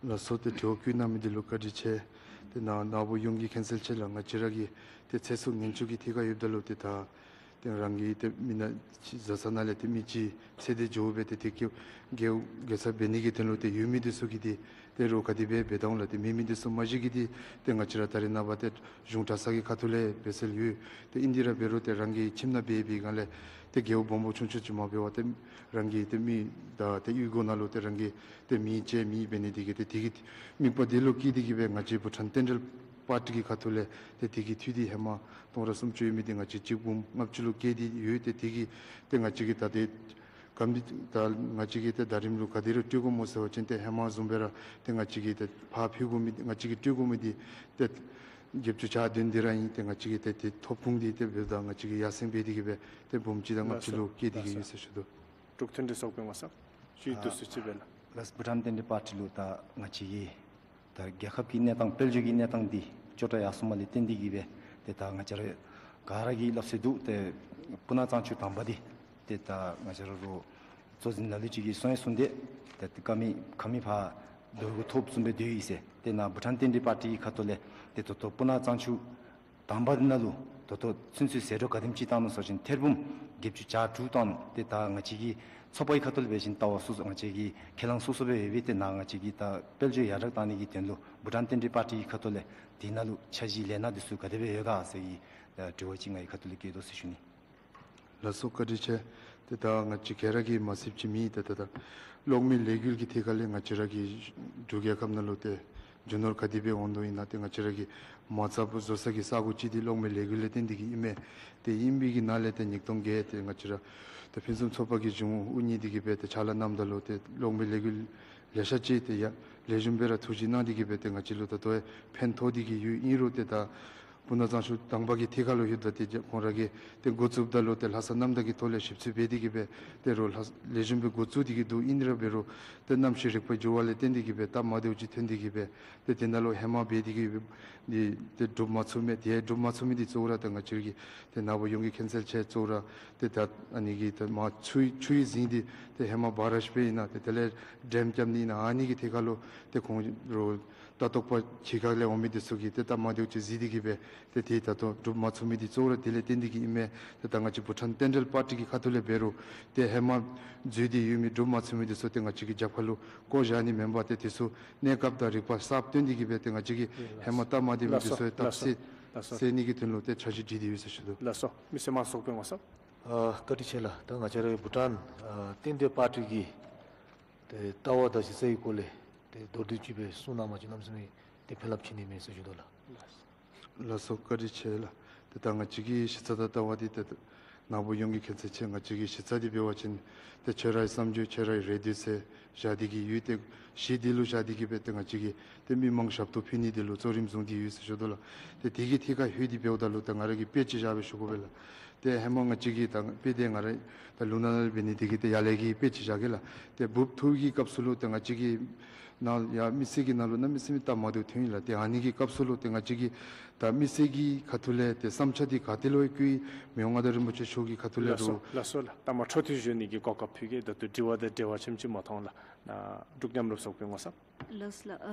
ལགས་སོ། ཏེ་དྲི་བ་བཀོད་གནང་མི་འདི་ལུ་བཀའ་དྲིན་ཆེ། ཏེ་ནཱ་ནཱ་བུ་ཡོངས་ཀྱིས་མཁྱེན་གསལ་ཅིག་ལགས། ང་བཅས་ར་གི་ཏེ་ཚེ་སྲོག་ཉེན་བཅོལ་གྱི་ཐད་ཁར་ཡོདཔ་ད་ལུ་ཏེ་ད་ཏེ་རང་གི་ཏེ་མི་ནང་ཅིག་བཟའ་ཚང་ནང་ལས་ཏེ་མི་ཅིག་ཚེ་འདི་འགྱོ་སྦེ་ཏེ་དེ་གི་དགེ་དགེ་རྩ་འབད་ནི་གི་དོན་ལུ་ཏེ་ཡོད་མི་འདི་ཚུ་གིས་ཏེ་ཏེ་རོགས་ག་དེ་སྦེ་འབད་དོ་ལགས། ཏེ་མེད་མི་འདི་ཚུ་མ་གཞི་གིས་ཏེ་ཏེ་ང་བཅས་ར་ད་རེས་ནངས་པ་ཏེ་གཞུང་གྲྭ་ཚང་གི་ཁ་ཐུག་ལས་འབད་སྲོལ་ཡོད། ཏེ་ཨིན་དེ་ར་འབད་རུང་ཏེ་རང་གི་ཁྱིམ་ནང་འབད་བའི་སྒང་ལས་ཏེ་རྒྱལ་པོ་སྦོམ་པོ་ཆུང་ཆུང་ཅིག་མ་འབད་བར་ཏེ་རང་གི་ཏེ་མི་དང་ཏེ་གཡུས་སྒོ་ནང་ལུ་ཏེ་རང་གི་ཏེ་མི་བཅས་མི་འབད་ནི་དེ་གིས་ཏེ་དེ་གི་དམིགས་པ་འདི་ལུ་བསྐྱེད་དེ་གིས་སྦེ་ང་བཅས་བྷུ་ཊཱན་རྟེན་འབྲེལ་པར་ཊི་གི་ཁ་ཐུག་ལས་ཏེ་དེ་གི་འཐུས་འདི་ཧེ་མ་སྟོང་ཕྲག་སུམ་ཅུ་ཡོད་མི་འདི་ང་བཅས་གཅིག་འབུམ་ལྔ་བཅུ་ལུ་བསྐྱེད་དེ་ཡོད། ཏེ་དེ་གིས་ཏེ་ང་བཅས་ཀྱིས་ད་ཏེ་གམ་འདི་ད་ང་བཅས་ཀྱིས་ཏེ་ཟླ་རིམ་ལུ་ག་དེ་ར་སྤྲོད་དགོཔ་སྨོ་ཟེར་བ་ཅིན་ཏེ་ཧེ་མ་བཟུམ་སྦེ་ར་ཏེ་ང་བཅས་ཀྱིས་ཏེ་ཕར་ཕུལ་དགོ་མི་ང་བཅས་ཀྱིས་སྤྲོད་དགོ་མི་འདི་ཏེ་བརྒྱད་ཅུ་གྱ་བདུན་འདི་ར་ཨིན། ཏེ་ང་བཅས་ཀྱིས་ཏེ་ཏེ་ཐོབ་ཁུངས་འདི་ཏེ་འབདཝ་ད་ང་བཅས་ཀྱིས་ཡར་སེང་འབད་དེ་གིས་སྦེ་ཏེ་འབུམ་གཅིག་དང་ལྔ་བཅུ་ལུ་བསྐྱེད་དེ་གིས་ཡོད་ཟེར་ཞུ་དོ། འབྲུག་མཐུན་སྒྲིལ་ཚོགས་པའི་ངོ་ས་ཞུ་ཡིག་དུ་སུ་ཅིག་སྦེ་ལགས། ལགས་སོ། བྷུ་ཊཱན་རྟེན་འབྲེལ་པར་ཊི་ལུ་ད་ང་བཅས་ཀྱི་ད་རྒྱལ་ཁབ་ཀྱི་གནས་སྟངས་དཔལ་འབྱོར་གྱི་གནས་སྟངས་འདི་སྐྱོ་དྲགས་ཡར་སོངམ་ལས་བརྟེན་ཏེ་གིས་སྦེ་ཏེ་ད་ང་བཅས་ར་ག་ར་གིས་སླབ་ས་འདུག། ཏེ་སྤུ་ན་གཙང་ཆུ་དང་པ་འདི་ཏེ་ད་ང་བཅས་ར་རོགས་གཙོ་འཛིན་ལ་ལུ་ཅིག་གིས་གསུང་ཡང་གསུངས་ཏེ་ཏེ་ཁ་མི་ཁ་མི་ཕར་འདོར་གུ་ཐོབ་བཟུམ་སྦེ་སྡོད་ཡི་ཟེར། ཏེ་ནཱ་བྷུ་ཊཱན་རྟེན་འབྲེལ་པར་ཊི་གི་ཁ་ཐུག་ལས་ཏེ་ད་ལྟོ་སྤུ་ན་གཙང་ཆུ་དང་པ་འདི་ནང་ལུ་ད་ལྟོ་ཚུན་ཚོད་ཟད་འགྲོ་ག་དེམ་ཅིག་བཏང་ནུག་ཟེར་བ་ཅིན་ཐེར་འབུམ་བརྒྱད་ཅུ་གྱ་དྲུག་བཏང་ནུག། ཏེ་ད་ང་བཅས་ཀྱི་ཚོགས་པ་གི་ཁ་ཐུག་ལས་འབད་བ་ཅིན་ལྟ་བ་སོ་སོ་ང་བཅས་ཀྱི་ཁས་བླངས་སོ་སོ་སྦེ་ཡོད་པས། ཏེ་ནཱ་ང་བཅས་ཀྱིས་ད་དཔལ་འབྱོར་ཡར་དྲག་བཏང་ནི་གི་དོན་ལུ་བྷུ་ཊཱན་རྟེན་འབྲེལ་པར་ཊི་གི་ཁ་ཐུག་ལས་དེ་ནང་ལུ་འཆར་གཞི་ལས་སྣ་འདི་ཚུ་ག་དེ་སྦེ་ཡོད་ག་ཟེར་གྱི་ད་དྲི་བ་ཅིག་ང་གི་ཁ་ཐུག་ལས་བཀོད་དོ་ཟེར་ཞུ་ནི། ལགས་སོ། བཀའ་དྲིན་ཆེ། ཏེ་ད་ང་བཅས་ག་ར་གིས་མ་གསལཝ་ཅིག་མེད། ཏེ་ད་ད་གློག་མེ་ལས་འགུལ་གྱི་ཐད་ཁ་ལས་ང་བཅས་ར་གི་འབྲུག་རྒྱལ་ཁབ་ནང་ལུ་ཏེ་རྒྱུ་ནོར་ག་དེ་སྦེ་འོང་དོ་ཨིན་ན། ཏེ་ང་བཅས་ར་གི་མ་རྩ་བཟོ་ས་གི་ས་གོ་ཅིག་འདི་གློག་མེ་ལས་འགུལ་ལས་བརྟེན་ཏེ་གིས་ཨིན་མས། ཏེ་ཨིན་པའི་གི་ནང་ལས་ཏེ་ཉིས་སྟོང་བརྒྱད་ཏེ་ང་བཅས་ར་ཏེ་ཕུན་སུམ་ཚོགས་པ་གིས་གཞུང་དབུ་བརྙེས་ཏེ་གིས་སྦེ་ཏེ་ཕྱག་ལཱ་གནངམ་ད་ལུ་ཏེ་གློག་མེ་ལས་འགུལ་ལེ་ཤ་ཅིག་ཏེ་ཡང་ལེགས་ཤོམ་སྦེ་ར་ཐུགས་རྗེ་གནང་སྟེ་གིས་སྦེ་ཏེ་ང་བཅས་ལུ་ད་ལྟོ་ཡང་ཕན་ཐོགས་ཏེ་གིས་ཡོད། ཨིན་རུང་ཏེ་ད་སྤུ་ན་གཙང་ཆུ་དང་པ་གི་ཐད་ཁ་ལུ་ཡོདཔ་ད་ཏེ་ཁོང་ར་གིས་ཏེ་འགོ་བཙུགསཔ་ད་ལུ་ཏེ་ལྷ་ས་གནམ་བདག་གི་ཐོག་ལས་ཞིབ་འཚོལ་འབད་དེ་གིས་སྦེ་ཏེ་རོགས་ལྷ་ལེགས་ཤོམ་སྦེ་འགོ་བཙུགས་ཏེ་གིས་འདུག། ཨིན་རུང་འབད་རུང་ཏེ་གནམ་གཤིས་རིག་པའི་འགྱུར་བ་ལས་བརྟེན་ཏེ་གིས་སྦེ་སྟབས་མ་བདེཝ་ཅིག་ཐོན་ཏེ་གིས་སྦེ་ཏེ་དེ་ནང་ལུ་ཧེ་མ་འབད་དེ་གིས་འདི་ཏེ་འགྲུབ་མ་ཚུགས་མས། ཏེ་འགྲུབ་མ་ཚུགས་མི་འདི་གཙོ་བོ་ར་ཏེ་ང་བཅས་ར་གི་ཏེ་ནཱ་བུ་ཡོངས་ཀྱིས་མཁྱེན་གསལ་ཆེ། གཙོ་བོ་ར་ཏེ་ད་ཨ་ནི་གི་ཏེ་མར་ཆུ་ཆུ་ཡི་རྫིང་འདི་ཏེ་ཧེ་མ་བཱ་རཱཇ་སྦེ་ཨིན་ན་ཏེ་དེ་ལས་ཌེམ་རྐྱབ་ནི་ཨིན་ན་ཨ་ནི་གི་ཐད་ཁ་ལུ་ཏེ་ཁོང་རོགས་ལྟ་རྟོག་པ་ཕྱི་ཁ་ལས་འོང་མི་འདི་ཚུ་གིས་ཏེ་སྟབས་མ་བདེཝ་ཅིག་གཟིགས་ཏེ་གིས་སྦེ་ཏེ་དེ་ད་ལྟོ་འགྲུབ་མ་ཚུགས་མི་འདི་གཙོ་བོ་ར་དེ་ལས་བརྟེན་ཏེ་གིས་ཨིན་མས། ཏེ་ད་ང་བཅས་བྷུ་ཊཱན་རྟེན་འབྲེལ་པར་ཊི་གི་ཁ་ཐུག་ལས་འབད་རུང་ཏེ་ཧེ་མ་འཛུལ་ཏེ་ཡོད་མི་འགྲུབ་མ་ཚུགས་མི་འདི་ཚུ་ཏེ་ང་བཅས་ཀྱིས་རྒྱབ་ཁ་ལུ་བཀོ་བཞག་ནི་མེན་པར་ཏེ་དེ་ཚུ་གནས་སྐབས་དང་རིག་པ་གསརཔ་བཏོན་ཏེ་གིས་སྦེ་ཏེ་ང་བཅས་ཀྱིས་ཧེ་མ་སྟབས་མ་བདེ་མི་འདི་ཚུ་ཡང་སྟབས་བདེ་སེལ་ནི་གི་དོན་ལུ་ཏེ་འཆར་གཞི་སྒྲིག་སྟེ་ཡོད་ཟེར་ཞུ་དོ། ལགས་སོ། མི་སེར་མང་ཚོགས་པའི་ངོ་ས། ཨ་བཀའ་དྲིན་ཆེ་ལགས། ད་ང་བཅས་ར་བྷུ་ཊཱན་ཨ་རྟེན་འབྲེལ་པར་ཊི་གི་ཏེ་ལྟ་བ་དང་གཞི་རྩ་གི་སྐོར་ལས་ཏེ་མདོར་བསྡུས་ཅིག་སྦེ་གསུང་གནང་པ་ཅིན་གནམ་མེད་ས་མེད་ཏེ་ཕན་རླབས་ཆེ་ནི་མས་ཟེར་ཞུ་དོ་ལགས། ལགས་སོ། བཀའ་དྲིན་ཆེ་ལགས། ཏེ་ད་ང་བཅས་ཀྱི་གཞི་རྩ་དང་ལྟ་བ་འདི་ཏེ་ནཱ་བུ་ཡོངས་ཀྱིས་མཁྱེན་གསལ་ཆེ། ང་བཅས་ཀྱི་གཞི་རྩ་འདི་འབད་བ་ཅིན་ཏེ་ཁྱོད་རའི་བསམ་རྒྱུ་ཁྱོད་རའི་རེ་འདོད་ཟེར་བཞག་སྟེ་གིས་ཡོད། ཏེ་གཞི་འདི་ལུ་བཞག་སྟེ་གིས་སྦེ་ཏེ་ང་བཅས་ཀྱིས་ཏེ་མི་མང་ཞབས་ཏོག་ཕུལ་ནི་འདི་ལུ་གཙོ་རིམ་བཟུང་སྟེ་ཡོད་ཟེར་ཞུ་དོ་ལགས། ཏེ་དེ་གི་ཐད་ཁར་ལྷོད་དེ་འབདཝ་ད་ལུ་ཏེ་ང་ར་གིས་དཔེ་ཅིག་བཞག་སྦེ་ཞུ་དགོ་པས་ལགས། ཏེ་ཧེ་མ་ང་བཅས་ཀྱིས་ད་དཔེ་དེ་ང་ར་ད་ལུང་ནག་ནང་འབད་ནི་དེ་གིས་ཏེ་ཡར་ལས་ཀྱི་དཔེ་ཅིག་བཞག་གེ་ལགས། ཏེ་འབུཔ་འཐུ་གི་སྐབས་སུ་ལུ་ཏེ་ང་བཅས་ཀྱི་ནང་ཡར་མི་སེར་གྱི་ནང་ལུ་གནམ་མེད་ས་མེད་སྟབས་མ་བདེཝ་ཐོན་ཡི་ལགས། ཏེ་ཨ་ནི་གི་སྐབས་སུ་ལུ་ཏེ་ང་བཅས་ཀྱིས་ད་མི་སེར་གྱི་ཁ་ཐུག་ལས་ཏེ་བསམ་འཆར་འདི་ག་ཏེ་ལུ་ཡང་བཀོད་ཡི། མི་དབང་མངའ་བདག་རིན་པོ་ཆེ་མཆོག་གི་ཁ་ཐུག་ལས། ལགས་སོ་རུང་། ལགས་སོ་ལགས། ད་མ་འཕྲོ་མཐུད་ཞུ་ནི་གི་གོ་སྐབས་ཕུལ་གེ། ད་ལྟོ་དྲི་བ་དང་འབྲེལ་བ་ཆེམ་ཅིག་མ་མཐོང་ལགས། ཨ་འབྲུག་མཉམ་རུབ་ཚོགས་པའི་ངོ་ས། ལགས་སོ་ལགས། ཨ་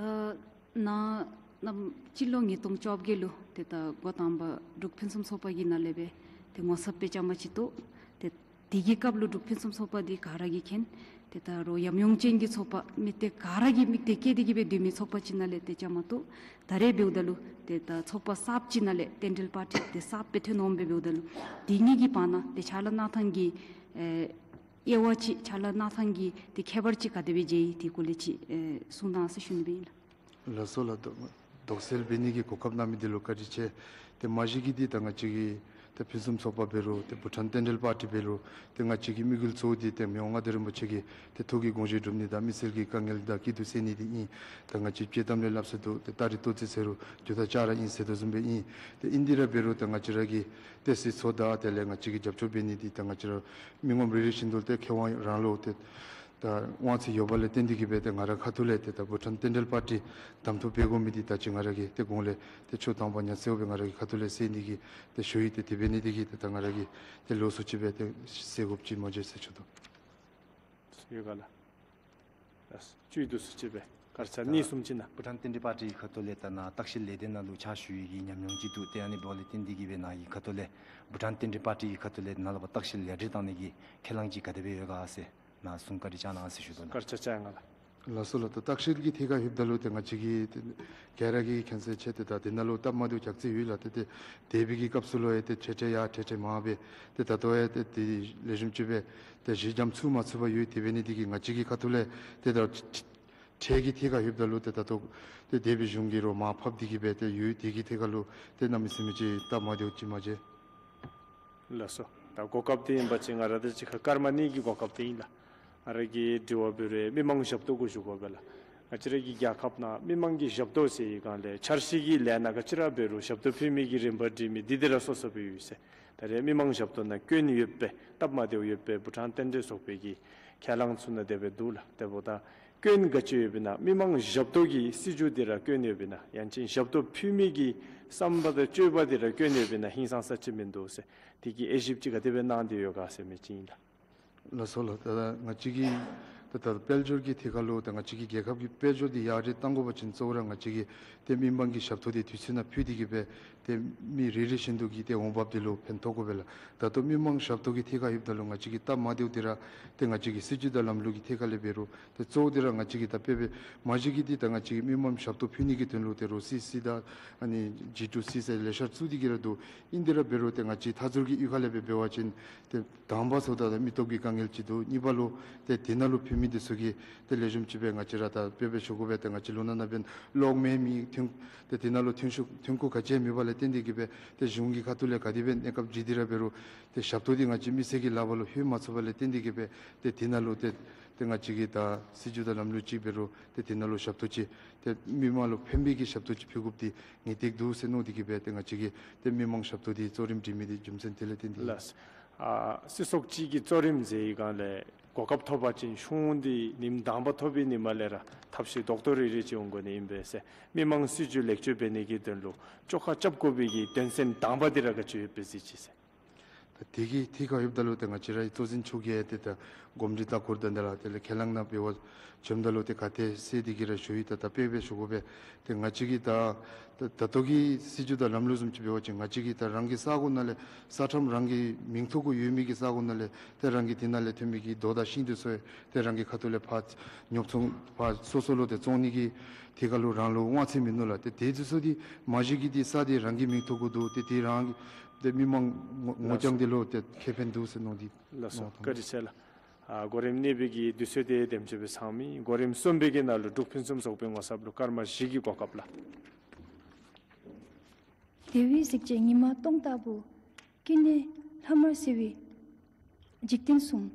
ནཱ་ནམ་སྤྱི་ལོ་ཉིས་སྟོང་བཅོ་བརྒྱད་ལུ་ཏེ་ད་འགོ་དང་པ་འབྲུག་ཕུན་སུམ་ཚོགས་པ་གི་ནང་ལས་སྦེ་ ཏེ་ངོ་ཚབ་སྦེ་བཅའ་མར་ཅིག་གཏོགས། ཏེ་དེ་གི་སྐབས་ལུ་འབྲུག་ཕུན་སུམ་ཚོགས་པ་འདི་ག་ར་གིས་མཁྱེན། ཏེ་ད་རུང་ཉམས་མྱོང་ཅན་གྱི་ཚོགས་པ་མི་སྡེ་ག་ར་གིས་མིག་དེ་བསྐྱེད་དེ་གི་སྦེ་སྡོད་མི་ཚོགས་པ་ཅིག་ནང་ལས་ཏེ་བཅའ་མར་གཏོགས། ད་རེས་འབདཝ་ད་ལུ་ཏེ་ད་ཚོགས་པ་གསརཔ་ཅིག་ནང་ལས་རྟེན་འབྲེལ་པར་ཊི་ཏེ་གསརཔ་སྦེ་ཐོན་འོངམ་སྦེ་འབདཝ་ད་ལུ་དེ་གཉིས་ཀྱི་བར་ན་ཏེ་ཕྱག་ལཱ་གནང་ཐངས་ཀྱི་ཨེ་དབྱེ་བ་ཅིག་ཕྱག་ལཱ་གནང་ཐངས་ཀྱི་ཏེ་ཁྱད་པར་ཅིག་ག་དེ་སྦེ་མཇལ་ཡི། དེ་སྐོར་ལས་ཅིག་ཨེ་གསུང་གནང་ཟེར་ཞུ་ནི་སྦེ་ཨིན་ལགས། ལགས་སོ་ལགས། དོགས་དོགས་སེལ་འབད་ནི་གི་གོ་སྐབས་གནང་མི་འདི་ལུ་བཀའ་དྲིན་ཆེ། ཏེ་མ་གཞི་གིས་འདི་ད་ང་བཅས་ཀྱི་ཏེ་ཕུན་སུམ་ཚོགས་པ་འབད་རུང་ཏེ་བྷུ་ཊཱན་རྟེན་འབྲེལ་པར་ཊི་འབད་རུང་ཏེ་ང་བཅས་ཀྱི་དམིགས་ཡུལ་གཙོ་བོ་འདི་ཏེ་མི་དབང་མངའ་བདག་རིན་པོ་ཆེ་གི་ཏེ་ཐུགས་ཀྱི་དགོངས་བཞེད་སྒྲུབ་ནི་དང་མི་སེར་གྱི་དཀའ་ངལ་དང་སྐྱིད་སྡུག་སེལ་ནི་འདི་ཨིན། ད་ང་བཅས་དཔྱེ་གཏམ་ལས་སླབ་ས་འདུག། ཏེ་སྟ་རེ་ལྟོ་ཚང་ཟེར་རུང་རྒྱུ་དང་ལྕགས་ར་ཨིན་ཟེར་དོ་བཟུམ་སྦེ་ཨིན། ཏེ་ཨིན་དེ་ར་འབད་རུང་ད་ང་བཅས་ར་གིས་ཏེ་སྲིད་ཚོགས་དང་དེ་ལས་ང་བཅས་ཀྱིས་རྒྱབ་སྐྱོར་འབད་ནི་འདི་ད་ང་བཅས་ར་མི་ངོམ་རེ་རེ་བཞིན་དུ་ཏེ་མཁས་དབང་རང་ལུ་ཏེ་ད་དབང་ཚད་ཡོད་པ་ལས་བརྟེན་ཏེ་གི་སྦེ་ཏེ་ང་ར་ཁ་ཐུག་ལས་ཏེ་ད་བྷུ་ཊཱན་རྟེན་འབྲེལ་པར་ཊི་གདམ་འཐུ་འབད་དགོ་མི་འདི་ད་ཅི་ང་ར་གིས་ཏེ་གོང་ལས་ཏེ་ཆོས་དང་པ་ཉམས་སད་སྦེ་ང་ར་གི་ཁ་ཐུག་ལས་སེལ་ནི་གི་ཏེ་ཞུ་ཡི། ཏེ་དེ་འབད་ནི་འདི་གིས་ཏེ་ད་ང་ར་གིས་ཏེ་ལོགས་སུ་ཅིག་སྦེ་ཏེ་སེལ་དགོཔ་ཅིག་མ་མཇལ་ཟེར་ཞུ་དོ། ཡོད་ག་ལགས། ལགས་སོ། བཅུད་བསྡུ་སུ་ཅིག་སྦེ་སྐར་ཆ་གཉིས་གསུམ་ཅིག་ནང་བྷུ་ཊཱན་རྟེན་འབྲེལ་པར་ཊི་གི་ཁ་ཐུག་ལས་ད་ནཱ་བརྟག་ཞིབ་ལས་སྡེ་ནང་ལུ་ཕྱག་ཞུ་ཡི་གི་ཉམས་མྱོང་ཅིག་འདུག། ཏེ་ཨ་ནི་འབདཝ་ལས་བརྟེན་ཏེ་གི་སྦེ་ནཱ་གི་ཁ་ཐུག་ལས་བྷུ་ཊཱན་རྟེན་འབྲེལ་པར་ཊི་གི་ཁ་ཐུག་ལས་ནཱ་ལུ་ཕར་བརྟག་ཞིབ་ཡར་དྲི་བཏང་ནི་གི་ཁས་བླངས་ཅིག་ག་དེ་སྦེ་ཡོད་ག་ཟེར་ནཱ་གསུང་བཀའ་དྲིན་བསྐྱང་གནང་ཟེར་ཞུ་དོ་ལགས། སྐར་ཆ་བཅོ་ལྔ་ལགས། ལགས་སོ་ལགས། ད་བརྟག་ཞིབ་ཀྱི་ཐད་ཁར་ལྷོདཔ་ད་ལུ་ཏེ་ང་བཅས་ཀྱིས་ཏེ་ག་ར་གིས་མཁྱེན་གསལ་ཆེ། ཏེ་ད་དེ་ནང་ལུ་སྟབས་མ་བདེཝ་ཅོག་ཙེ་ཡོད་ལགས། ཏེ་ཏེ་དེ་སྦེ་གི་སྐབས་སུ་ལུ་ཡང་ཏེ་འཕྲལ་འཕྲལ་ཡར་འཕྲལ་འཕྲལ་མར་སྦེ་ཏེ་ད་ལྟོ་ཡང་ཏེ་དེ་ལེགས་ཤོམ་ཅིག་སྦེ་ཏེ་གཞི་འགྱམ་ཚུད་མ་ཚུདཔ་ཡོད། དེ་འབད་ནི་འདི་གིས་ང་བཅས་ཀྱི་ཁ་ཐུག་ལས་ཏེ་ད་འཕྲལ་གྱི་ཐད་ཁར་ལྷོདཔ་ད་ལུ་ཏེ་ད་ལྟོ་ཏེ་དེ་སྦེ་གཞུང་གིས་རོགས་མར་ཕབ་སྟེ་གི་སྦེ་ཏེ་ཡོད། དེ་གི་ཐད་ཁར་ལུ་ཏེ་གནམ་མེད་ས་མེད་ཅིག་སྟབས་མ་བདེཝ་ཅིག་མ་མཇལ། ལགས་སོ། ད་གོ་སྐབས་འདི་ཨིན་པ་ཅིན་ང་ར་དང་གཅིག་ཁར་སྐར་མ་གཉིས་ཀྱི་གོ་སྐབས་འདི་ཨིན་ལགས། ང་ར་གི་དྲི་བ་འབད་རུང་མི་མང་ཞབས་ཏོག་གུ་ཞུ་དགོ་པས་ལགས། ང་བཅས་ར་གི་རྒྱལ་ཁབ་ནང་མི་མང་གི་ཞབས་ཏོག་ཟེར་བའི་སྒང་ལས་འཆར་གཞི་གི་ལས་སྣ་ག་ཅི་ར་འབད་རུང་ཞབས་ཏོག་ཕུལ་མི་གི་རིམ་པ་སྒྲིག་མི་འདི་འདི་ར་སོ་སོ་སྦེ་ཡོད་ཟེར། ད་རེས་མི་མང་ཞབས་ཏོག་ནང་སྐྱོན་ཡོདཔ་སྦེ་སྟབས་མ་བདེཝ་ཡོདཔ་སྦེ་བྷུ་ཊཱན་རྟེན་འབྲེལ་ཚོགས་པའི་གི་ཁས་བླངས་ཚུ་ནང་དེ་སྦེ་འདུག་ལགས། དེ་འབདཝ་ད་སྐྱོན་ག་ཅི་ཡོདཔ་ཨིན་ན། མི་མང་ཞབས་ཏོག་གི་སྲིད་བྱུས་འདི་ར་སྐྱོན་ཡོདཔ་ཨིན་ན། ཡང་ཅིན་ཞབས་ཏོག་ཕུལ་མི་གི་བསམ་པ་དང་སྤྱོད་པ་འདི་ར་སྐྱོན་ཡོདཔ་ཨིན་ན་ཧིང་སངས་ས་ཅིག་མིན་འདུག་ཟེར། དེ་གི་དབྱེ་ཞིབ་ཅིག་ག་དེ་སྦེ་གནང་སྟེ་ཡོད་ག་ཟེར་མི་ཅིག་ཨིན་ལགས། ལགས་སོ་ལགས། ད་ང་བཅས་ཀྱི་ད་ད་དཔལ་འབྱོར་གྱི་ཐད་ཁར་ལུ་ད་ང་བཅས་ཀྱི་རྒྱལ་ཁབ་ཀྱི་དཔལ་འབྱོར་འདི་ཡར་དྲག་གཏང་དགོ་པ་ཅིན་གཙོ་བོ་ར་ང་བཅས་ཀྱིས་ཏེ་མི་མང་གི་ཞབས་ཏོག་འདི་དུས་ཚོད་ནང་ཕུལ་ཏེ་གི་སྦེ་ཏེ་མི་རེ་རེ་བཞིན་དུ་གི་ཏེ་འོང་འབབ་འདི་ལུ་ཕན་ཐོགས་དགོ་པས་ལགས། ད་ལྟོ་མི་མང་ཞབས་ཏོག་གི་ཐད་ཁར་ལྷོདཔ་ད་ལུ་ང་བཅས་ཀྱི་སྟབས་མ་བདེཝ་འདི་ར་ཏེ་ང་བཅས་ཀྱི་སྲིད་བྱུས་དང་ལམ་ལུགས་ཀྱི་ཐད་ཁར་ལས་འབད་རུང་ཏེ་གཙོ་བོ་འདི་ར་ང་བཅས་ཀྱི་ད་དཔེ་སྦེ་མ་གཞི་གི་འདི་ད་ང་བཅས་ཀྱི་མི་མང་ཞབས་ཏོག་ཕུལ་ནི་གི་དོན་ལུ་ཏེ་རོགས་སི་སི་དང་ཨ་ནི་ཇི་ཊུ་སི་ཟེར་ལེ་ཤ་ར་བཙུགས་ཏེ་གི་ར་འདུག། ཨིན་དེ་ར་འབད་རུང་ཏེ་ང་བཅས་མཐའ་ཟུར་གྱི་གཡུས་ཁ་ལས་སྦེ་འབད་བ་ཅིན་ཏེ་དང་པ་ཚུ་ད་ད་མི་སྟོབས་ཀྱི་དཀའ་ངལ་ཅིག་འདུག། གཉིས་པ་ལུ་ཏེ་དེ་ནང་ལུ་ཕུལ་མི་འདི་ཚུ་གིས་ཏེ་ལེགས་ཤོམ་ཅིག་སྦེ་ང་བཅས་ར་ད་དཔེ་སྦེ་ཞུ་དགོ་པས། ཏེ་ང་བཅས་ལུང་ནག་ནང་འབདན་གློག་མེ་མེད། ཐོན་ཏེ་དེ་ནང་ལུ་ཐོན་ཤུགས་ཐོན་ཁུངས་ག་ཅི་ཡང་མེད་པ་ལས་བརྟེན་ཏེ་གི་སྦེ་ཏེ་གཞུང་གི་ཁ་ཐུག་ལས་ག་དེ་སྦེ་གནས་སྐབས་བརྒྱུད་དེ་ར་འབད་རུང་ཏེ་ཞབས་ཏོག་འདི་ང་བཅས་མི་སེར་གྱི་ལག་པར་ལུ་ལྷོད་མ་ཚུགས་པ་ལས་བརྟེན་ཏེ་གི་སྦེ་ཏེ་དེ་ནང་ལུ་ཏེ་ཏེ་ང་བཅས་ཀྱིས་ད་སྲིད་བྱུས་དང་ལམ་ལུགས་ཅིག་འབད་རུང་ཏེ་དེ་ནང་ལུ་ཞབས་ཏོག་ཅིག་ཏེ་མི་མང་ལུ་ཕན་པའི་གི་ཞབས་ཏོག་ཅིག་ཕུལ་དགོཔ་འདི་ངེས་ཏིག་འདུག་ཟེར་མནོ་སྟེ་གི་སྦེ་ཏེ་ང་བཅས་ཀྱིས་ཏེ་མི་མང་ཞབས་ཏོག་འདི་གཙོ་རིམ་སྒྲིག་མི་འདི་རྒྱུ་མཚན་དེ་ལས་བརྟེན་ཏེ་ཨིན། ལགས། ཨ་སྲིད་ཚོགས་ཅིག་གི་གཙོ་རིམ་མཛད་བའི་སྒང་ལས་གོ་སྐབས་ཐོབ་པ་ཅིན་ཆུང་འདི་ཉིནམ་དང་པ་ཐོབ་པའི་ཉིནམ་ལས་ར་ཐབས་ཤེས་རྡོག་རྡོག་རེ་རེ་ཅིག་འོང་དགོ་ནི་ཨིན་པས་ཟེར། མི་མང་སྲིད་བྱུས་ལེགས་བཅོས་འབད་ནི་གི་དོན་ལུ་བཅོ་ཁ་རྐྱབ་དགོ་པའི་གི་དོན་ཚན་དང་པ་འདི་ར་ག་ཅི་ཡོདཔ་སྦེ་གཟིགས་ཅི་ཟེར། ད་དེ་གི་ཐད་ཁར་ལྷོདཔ་ད་ལུ་ཏེ་ང་བཅས་རའི་གཙོ་འཛིན་མཆོག་གིས་ཏེ་ད་གོམས་འདྲིས་ལྟ་སྐོར་དང་དེ་ལས་དེ་ལས་ཁས་བླངས་ནང་འབད་བ་བྱོནམ་ད་ལུ་ཏེ་ག་ཏེ་གསལ་ཏེ་གི་ར་ཞུ་ཡི། ད་ད་དཔེ་སྦེ་ཞུ་དགོ་པས། ཏེ་ང་བཅས་ཀྱིས་ད་ད་ད་ལྟོ་གི་སྲིད་བྱུས་དང་ལམ་ལུགས་བཟུམ་ཅིག་འབད་བ་ཅིན་ང་བཅས་ཀྱིས་ད་རང་གི་ས་གོ་ནང་ལས་ས་ཁྲམ་རང་གི་མིང་ཐོ་གུ་ཡོད་མི་གི་ས་གོ་ནང་ལས་ཏེ་རང་གི་དེ་ནང་ལས་ཐོན་མི་གི་རྡོ་དང་ཤིང་འདི་ཚུ་ཡང་ཏེ་རང་གི་ཁ་ཐུག་ལས་ཕར་ཉོ་ཚོང་ཕར་སོ་སོ་ལུ་ཏེ་བཙོང་ནི་གི་ཐད་ཁར་ལུ་རང་ལུ་དབང་ཚད་མིན་ནུག་ལགས། ཏེ་དེ་ཚུ་ཚུ་འདི་མ་གཞི་གི་འདི་ས་འདི་རང་གི་མིང་ཐོ་གུ་འདུག། ཏེ་དེ་རང་གི་ཏེ་མི་མང་ངོ་ངོ་རྐྱང་འདི་ལུ་ཏེ་ཁེ་ཕན་འདུག་ཟེར་མནོ་སྟེ། ལགས་སོ། བཀའ་དྲིན་ཆེ་ལགས། ཨ་གོ་རིམ་གཉིས་པའི་གི་དུས་ཚོད་དེ་དེམ་ཅིག་སྦེ་ཚང་མི། གོ་རིམ་གསུམ་པའི་གི་ནང་ལུ་འབྲུག་ཕུན་སུམ་ཚོགས་པའི་ངོ་ཚབ་ལུ་སྐར་མ་བཞི་གི་གོ་སྐབས་ལགས། དེ་བས་གཟིགས་བྱེད་ཉི་མ་སྟོང་ལྟ་བུ། སྐྱེ་གནས་ལྷ་མ་སྲིན་པའི་འཇིག་རྟེན་གསུམ།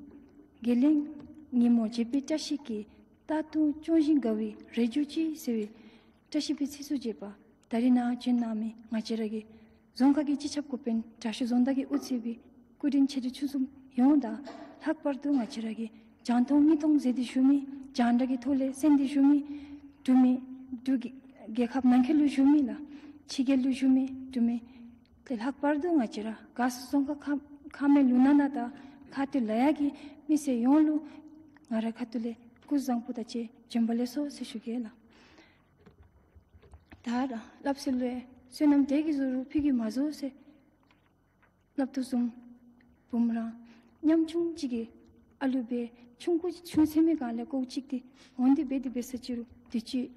དགེ་ལེགས་ཉིན་མོ་བརྗིད་པའི་བཀྲ་ཤིས་ཀྱིས། རྟག་ཏུ་སྐྱོང་ཞིང་དགའ་བའི་རེ་བཅོལ་ཅིག་ཟེར་བའི་བཀྲ་ཤིས་པའི་ཚིག་སུ་བཅད་པ། ད་རེས་ནཱ་བྱོན་གནང་མི་ང་བཅས་ར་གི་རྫོང་ཁག་གི་སྤྱི་ཁྱབ་འགོ་དཔོན་དྲག་ཤོས་རྫོང་བདག་གིས་དབུ་འཛིན་པའི་སྐུ་མགྲོན་ཆེ་འབྲིང་ཆུང་གསུམ་ཡོངས་དང་ལྷག་པར་དུ་ང་བཅས་ར་གི་རྒྱང་མཐོང་དངོས་མཐོང་མཛད་དེ་བཞུགས་མི་རྒྱང་བསྒྲགས་ཀྱི་ཐོག་ལས་གསན་ཏེ་བཞུགས་མི་འབྲུག་མི་འབྲུག་གི་རྒྱལ་ཁབ་ནང་འཁོད་ལུ་བཞུགས་མི་ལགས། ཕྱི་རྒྱལ་ལུ་བཞུགས་མི་འབྲུག་མི་ཏེ་ལྷག་པར་དུ་ང་བཅས་ར་ག་སོ་རྫོང་ཁག་ཁ་ཁ་མེ་ལུ་ན་ན་དང་ཁ་ཐུག་ལ་ཡ་གི་མི་སེར་ཡོངས་ལུ་ང་རའི་ཁ་ཐུག་ལས་སྐུ་གཟུགས་བཟང་པོ་དང་བཅས་བྱོན་པ་ལེགས་སོ་ཟེར་ཞུ་གེ་ལགས། ད་ར་སླབ་སྲོལ་ལུ་བསོད་ནམས་དལ་གྱིས་བཟོ་རུང་ཕུད་ཀྱིས་མ་བཟོ་ཟེར། སླབ་དོ་བཟུམ་བུམོ་ར་ཉམ་ཆུང་ཅིག་གིས་ཨ་ལུ་སྦེ་ཆུང་ཀུ་ཆུང་སེམས་མི་གང་ལས་ཀོ་ཅིག་ཏེ་འོང་སྟེ་འབད་དེ་འབད་ས་ཅིག་རུང་དུས་ཅི་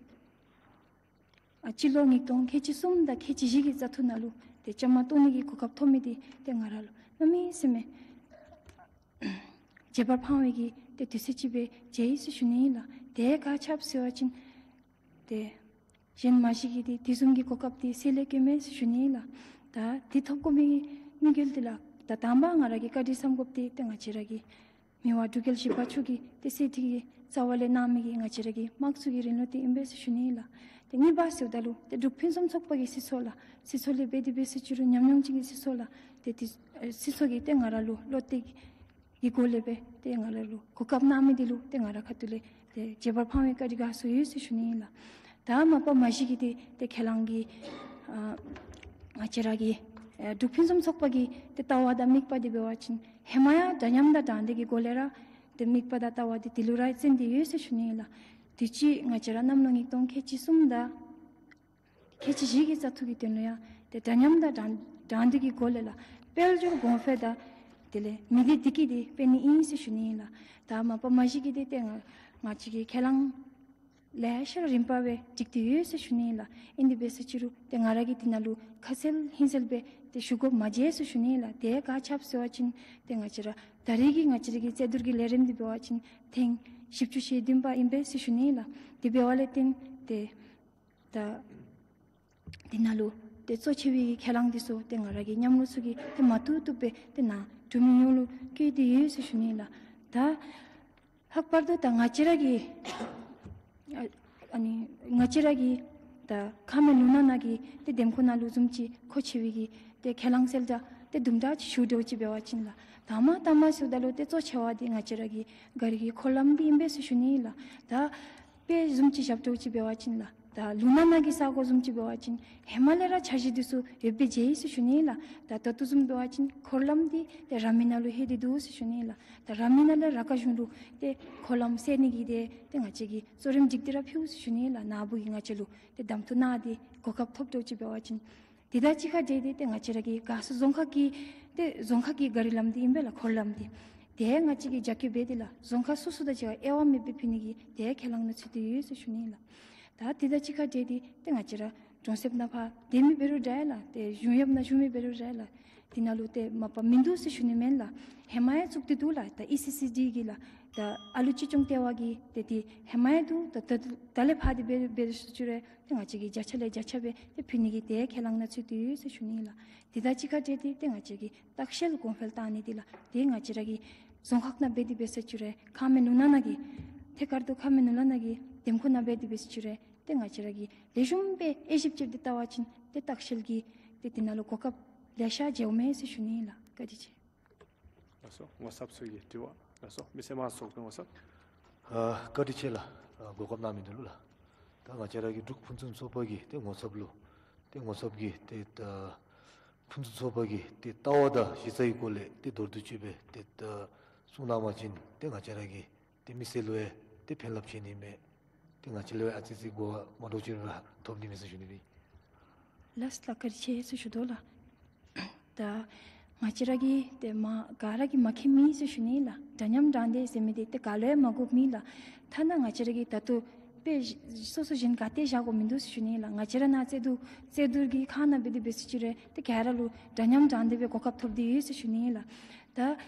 ཨ་སྤྱི་ལོ་ཉིས་སྟོང་ཁལ་གཅིག་གསུམ་དང་ཁལ་གཅིག་བཞི་གི་བཙག་འཐུ་ནང་ལུ་ཏེ་བཅའ་མར་གཏོགས་ནི་གི་གོ་སྐབས་ཐོབ་མི་འདི་ཏེ་ང་ར་ལུ་གནམ་མེད་ས་མེད་བརྗེད་པར་ཕངས་པའི་གི་ཏེ་དུས་ཚོད་ཅིག་སྦེ་མཇལ་ཡི་ཟེར་ཞུ་ནི་ཨིན་ལགས། ཏེ་ག་ཅི་སྦེ་ཟེར་བ་ཅིན་ཏེ་གཞན་མ་གཞི་གིས་ཏེ་དེ་བཟུམ་གྱི་གོ་སྐབས་འདི་སེལ་ལས་བཀོད་མེད་ཟེར་ཞུ་ནི་ཨིན་ལགས། ད་འདི་ཐོབ་དགོ་མི་དམིགས་ཡུལ་འདི་ལགས། ད་དང་པ་ང་ར་གིས་བཀའ་དྲིན་བསམ་དགོཔ་འདི་ཏེ་ང་བཅས་ར་གི་མི་དབང་འབྲུག་རྒྱལ་བཞི་པ་མཆོག་གིས་ཏེ་གསེར་ཁྲི་གི་རྩ་བ་ལས་གནང་མི་གི་ང་བཅས་ར་གི་དམངས་གཙོ་གི་རིང་ལུགས་འདི་ཨིན་པས་ཟེར་ཞུ་ནི་ཨིན་ལགས། ཏེ་གཉིས་པ་ཟེརཝ་ད་ལུ་ཏེ་འབྲུག་ཕུན་སུམ་ཚོགས་པ་གི་སྲིད་ཚོགས་ལགས། སྲིད་ཚོགས་ལས་འབད་དེ་འབད་ས་ཅིག་རུང་ཉམས་མྱོང་ཅན་གྱི་སྲིད་ཚོགས་ལགས། ཏེ་དེ་སྲིད་ཚོགས་ཀྱིས་ཏེ་ང་ར་ལུ་བློ་གཏད་ཀྱི་སྒོ་ལས་སྦེ་ཏེ་ང་ར་ལུ་གོ་སྐབས་གནང་མི་འདི་ལུ་ཏེ་ང་ར་ཁ་ཐུག་ལས་ཏེ་བརྗེད་པར་ཕངས་པའི་བཀའ་དྲིན་དགའ་ཚོར་ཡོད་ཟེར་ཞུ་ནི་ཨིན་ལགས། ད་མ་པ་མ་གཞི་གིས་ཏེ་ཏེ་ཁས་བླངས་ཀྱི་ཨ་ང་བཅས་ར་གི་ཨ་འབྲུག་ཕུན་སུམ་ཚོགས་པ་གི་ཏེ་ལྟ་བ་དང་དམིགས་པ་འདི་འབད་བ་ཅིན་ཧེ་མ་ཡང་འདྲ་མཉམ་དང་དྲང་བདེན་གྱི་སྒོ་ལས་ར་ཏེ་དམིགས་པ་དང་ལྟ་བ་འདི་དེ་ལུ་ར་བརྩོན་ཏེ་ཡོད་ཟེར་ཞུ་ནི་ཨིན་ལགས། དུས་ཅི་ང་བཅས་ར་གནམ་ལོ་ཉིས་སྟོང་ཁལ་གཅིག་གསུམ་དང་ཁལ་གཅིག་བཞི་གི་བཙག་འཐུ་གི་དོན་ལུ་ཡང་ཏེ་འདྲ་མཉམ་དང་དྲང་དྲང་བདེན་གྱི་སྒོ་ལས་ལགས། དཔལ་འབྱོར་གོང་འཕེལ་དང་དེ་ལས་མི་སྡེ་བདེ་སྐྱིད་འདི་སྤེལ་ནི་ཨིན་ཟེར་ཞུ་ནི་ཨིན་ལགས། ད་མ་པ་མ་གཞི་གིས་ཏེ་ཏེ་ང་ང་བཅས་ཀྱི་ཁས་བླངས་ལེ་ཤ་རིམ་པ་སྦེ་སྒྲིག་སྟེ་ཡོད་ཟེར་ཞུ་ནི་ཨིན་ལགས། ཨིན་དེ་འབད་ས་ཅིག་རུང་ཏེ་ང་ར་གིས་དེ་ནང་ལུ་ཁ་གསལ་ཧིང་གསལ་སྦེ་ཏེ་ཞུ་དགོཔ་མ་མཇལ་ཟེར་ཞུ་ནི་ཨིན་ལགས། ཏེ་ག་ཅི་སྦེ་ཟེར་བ་ཅིན་ཏེ་ང་བཅས་ར་ད་རེས་ཀྱི་ང་བཅས་ར་གི་རྩོད་བསྡུར་གྱི་ལས་རིམ་འདི་འབད་བ་ཅིན་ཐེངས་བཞི་བཅུ་ཞེ་བདུན་པ་ཨིན་པས་ཟེར་ཞུ་ནི་ཨིན་ལགས། དེ་འབདཝ་ལས་བརྟེན་ཏེ་ད་དེ་ནང་ལུ་ཏེ་གཙོ་ཆེ་བའི་ཁས་བླངས་འདི་ཚུ་ཏེ་ང་ར་གི་མཉམ་རོགས་ཚུ་གིས་ཏེ་མ་བཏུབ་བཏུབ་སྦེ་ཏེ་ནཱ་འབྲུག་མི་ཡོངས་ལུ་བཀོད་དེ་ཡོད་ཟེར་ཞུ་ནི་ཨིན་ལགས། ད་ལྷག་པར་དུ་ད་ང་བཅས་ར་གི་ཨ་ཨ་ནི་ང་བཅས་ར་གི་ད་ཁ་མེད་ལུང་ནག་ནང་གི་ཏེ་འདེམས་ཁོངས་ནང་ལུ་བཟུམ་ཅིག་མཁོ་ཆེ་བའི་གི་ཏེ་ཁས་བླངས་གསལ་བསྒྲགས་ཏེ་དུམ་གྲ་ཅིག་ཞུ་འདྲཝ་ཅིག་འབད་བ་ཅིན་ལགས། དང་པ་དང་པ་ཟེརཝ་ད་ལུ་ཏེ་གཙོ་ཆེ་བ་འདི་ང་བཅས་ར་གི་ག་རི་གི་འཁོར་ལམ་འདི་ཨིན་པས་ཟེར་ཞུ་ནི་ཨིན་ལགས། ད་དཔེ་བཟུམ་ཅིག་བཞག་འདྲཝ་ཅིག་འབད་བ་ཅིན་ལགས། ད་ལུང་ནག་ནང་གི་ས་གོ་བཟུམ་ཅིག་འབད་བ་ཅིན་ཧེ་མ་ལས་ར་འཆར་གཞི་འདི་ཚུ་ཡོདཔ་སྦེ་མཇལ་ཡི་ཟེར་ཞུ་ནི་ཨིན་ལགས། ད་ད་ལྟོ་བཟུམ་འབད་བ་ཅིན་འཁོར་ལམ་འདི་ཏེ་ར་མི་ནང་ལུ་ལྷོད་དེ་འདུག་ཟེར་ཞུ་ནི་ཨིན་ལགས། ད་ར་མི་ནང་ལས་ར་ཀ་གཞུང་ལུ་ཏེ་འཁོར་ལམ་སེལ་ནི་གི་ཏེ་ཏེ་ང་བཅས་ཀྱིས་གཙོ་རིམ་སྒྲིག་སྟེ་ར་ཕུལ་ཟེར་ཞུ་ནི་ཨིན་ལགས། ནཱ་བུ་གིས་ང་བཅས་ལུ་ཏེ་གདམ་འཐུ་གནང་སྟེ་གོ་སྐབས་ཐོབ་འདྲཝ་ཅིག་འབད་བ་ཅིན། དེ་དང་གཅིག་ཁར་འབྲེལ་ཏེ་ཏེ་ང་བཅས་ར་གི་དགའ་ཚོར་རྫོང་ཁག་གི་ཏེ་རྫོང་ཁག་གི་ག་རི་ལམ་འདི་ཨིན་པས་ལགས། འཁོར་ལམ་འདི། ཏེ་ང་བཅས་ཀྱིས་རྒྱ་སྐྱེད་འབད་དེ་ལགས། རྫོང་ཁག་སོ་སོ་དང་གཅིག་ཁར་དབྱེ་བ་མེད་པར་ཕུལ་ནི་གི་ཏེ་ཁས་བླངས་ནང་ཚུད་དེ་ཡོད་ཟེར་ཞུ་ནི་ཨིན་ལགས། ད་དེ་དང་གཅིག་ཁར་འབྲེལ་ཏེ་ཏེ་ང་བཅས་ར་གྲོང་གསེབ་ནང་ཕར་སྡོད་མི་འབད་རུང་འདྲ་ལགས། ཏེ་གཞུང་གཡོགཔ་ནང་བཞུགས་མི་འབད་རུང་འདྲ་ལགས། དེ་ནང་ལུ་ཏེ་མ་པ་མིན་འདུག་ཟེར་ཞུ་ནི་མེན་ལགས། ཧེ་མ་ཡང་བཙུགས་ཏེ་འདུག་ལགས། ད་ཨི་སི་སི་ཌི་གིས་ལགས། ད་ཨ་ལུ་གཅེས་སྐྱོང་ལྟེ་བ་གི་ཏེ་དེ་ཧེ་མ་ཡང་འདུག། ད་ད་ད་ལས་ཕར་འདི་འབད་འབད་ས་ཅིག་རུང་ཏེ་ང་བཅས་ཀྱིས་བརྒྱ་ཆ་ལས་བརྒྱ་ཆ་སྦེ་ཏེ་ཕུལ་ནི་གི་ཏེ་ཁས་བླངས་ནང་ཚུད་དེ་ཡོད་ཟེར་ཞུ་ནི་ཨིན་ལགས། དེ་དང་གཅིག་ཁར་འབྲེལ་ཏེ་ཏེ་ང་བཅས་ཀྱིས་ལྟ་བཤལ་གོང་འཕེལ་བཏང་ནི་འདི་ལགས། ཏེ་ང་བཅས་ར་གི་རྫོང་ཁག་ནང་འབད་དེ་འབད་ས་ཅིག་རུང་ཁ་མེད་ལུང་ནག་ནང་གི་ཐད་ཀར་དུ་ཁ་མེད་ལུང་ནག་ནང་གི་འདེམས་ཁོངས་ནང་འབད་དེ་འབད་ས་ཅིག་རུང་ཏེ་ང་བཅས་ར་གིས་ལེགས་ཤོམ་སྦེ་དབྱེ་ཞིབ་ཅིག་འདི་བལྟ་བ་ཅིན་ཏེ་ལྟ་བཤལ་གྱི་ཏེ་དེ་ནང་ལུ་གོ་སྐབས་ལེ་ཤ་མཇལཝ་མས་ཟེར་ཞུ་ནི་ཨིན་ལགས། བཀའ་དྲིན་ཆེ། ལགས་སོ། ངོ་ཚབ་ཚུ་གི་དྲི་བ། ལགས་སོ། མི་སེར་དམངས་གཙོ་ཚོགས་པའི་ངོ་ཚབ། ཨ་བཀའ་དྲིན་ཆེ་ལགས། ཨ་གོ་སྐབས་གནང་མི་འདི་ལུ་ལགས། ད་ང་བཅས་ར་གི་འབྲུག་ཕུན་སུམ་ཚོགས་པ་གི་ཏེ་ངོ་ཚབ་ལུ་ཏེ་ངོ་ཚབ་ཀྱི་ཏེ་ད་ཕུན་སུམ་ཚོགས་པ་གི་ཏེ་ལྟ་བ་དང་གཞི་རྩ་གི་སྐོར་ལས་ཏེ་མདོར་བསྡུས་ཅིག་སྦེ་ཏེ་ད་གསུང་གནང་བ་ཅིན་ཏེ་ང་བཅས་ར་གི་ཏེ་མི་སེར་ལུ་ཡང་ཏེ་ཕན་རླབས་ཆེ་ནི་མས། ཏེ་ང་བཅས་ལུ་ཡང་ཨ་ཙི་ཙི་གོ་བ་མ་འདྲཝ་ཅིག་ར་ཐོབ་ནི་མས་ཟེར་ཞུ་ནི་ཨིན། ལགས་སོ་ལགས། བཀའ་དྲིན་ཆེ་ཟེར་ཞུ་དོ་ལགས། ད་ང་བཅས་ར་གིས་ཏེ་མ་ག་ར་གིས་མ་མཁྱེན་མི་ཟེར་ཞུ་ནི་ལགས། འདྲ་མཉམ་དྲང་བདེན་ཟེར་མི་འདི་ཏེ་ག་ལུ་ཡང་མ་དགོ་མི་ལགས། ཐ་ན་ང་བཅས་ར་གིས་ད་ལྟོ་དཔེ་སོ་སོ་གཞན་ག་ཏེ་བཞག་དགོཔ་མིན་འདུག་ཟེར་ཞུ་ནི་ལགས། ང་བཅས་ར་ནཱ་རྩོད་བསྡུར་རྩོད་བསྡུར་གྱི་ཁང་ནང་འབད་དེ་འབད་ས་ཅིག་རུང་ཏེ་ག་ར་ལུ་འདྲ་མཉམ་དྲང་བདེན་སྦེ་གོ་སྐབས་ཐོབ་སྟེ་ཡོད་ཟེར་ཞུ་ནི་ལགས། ད་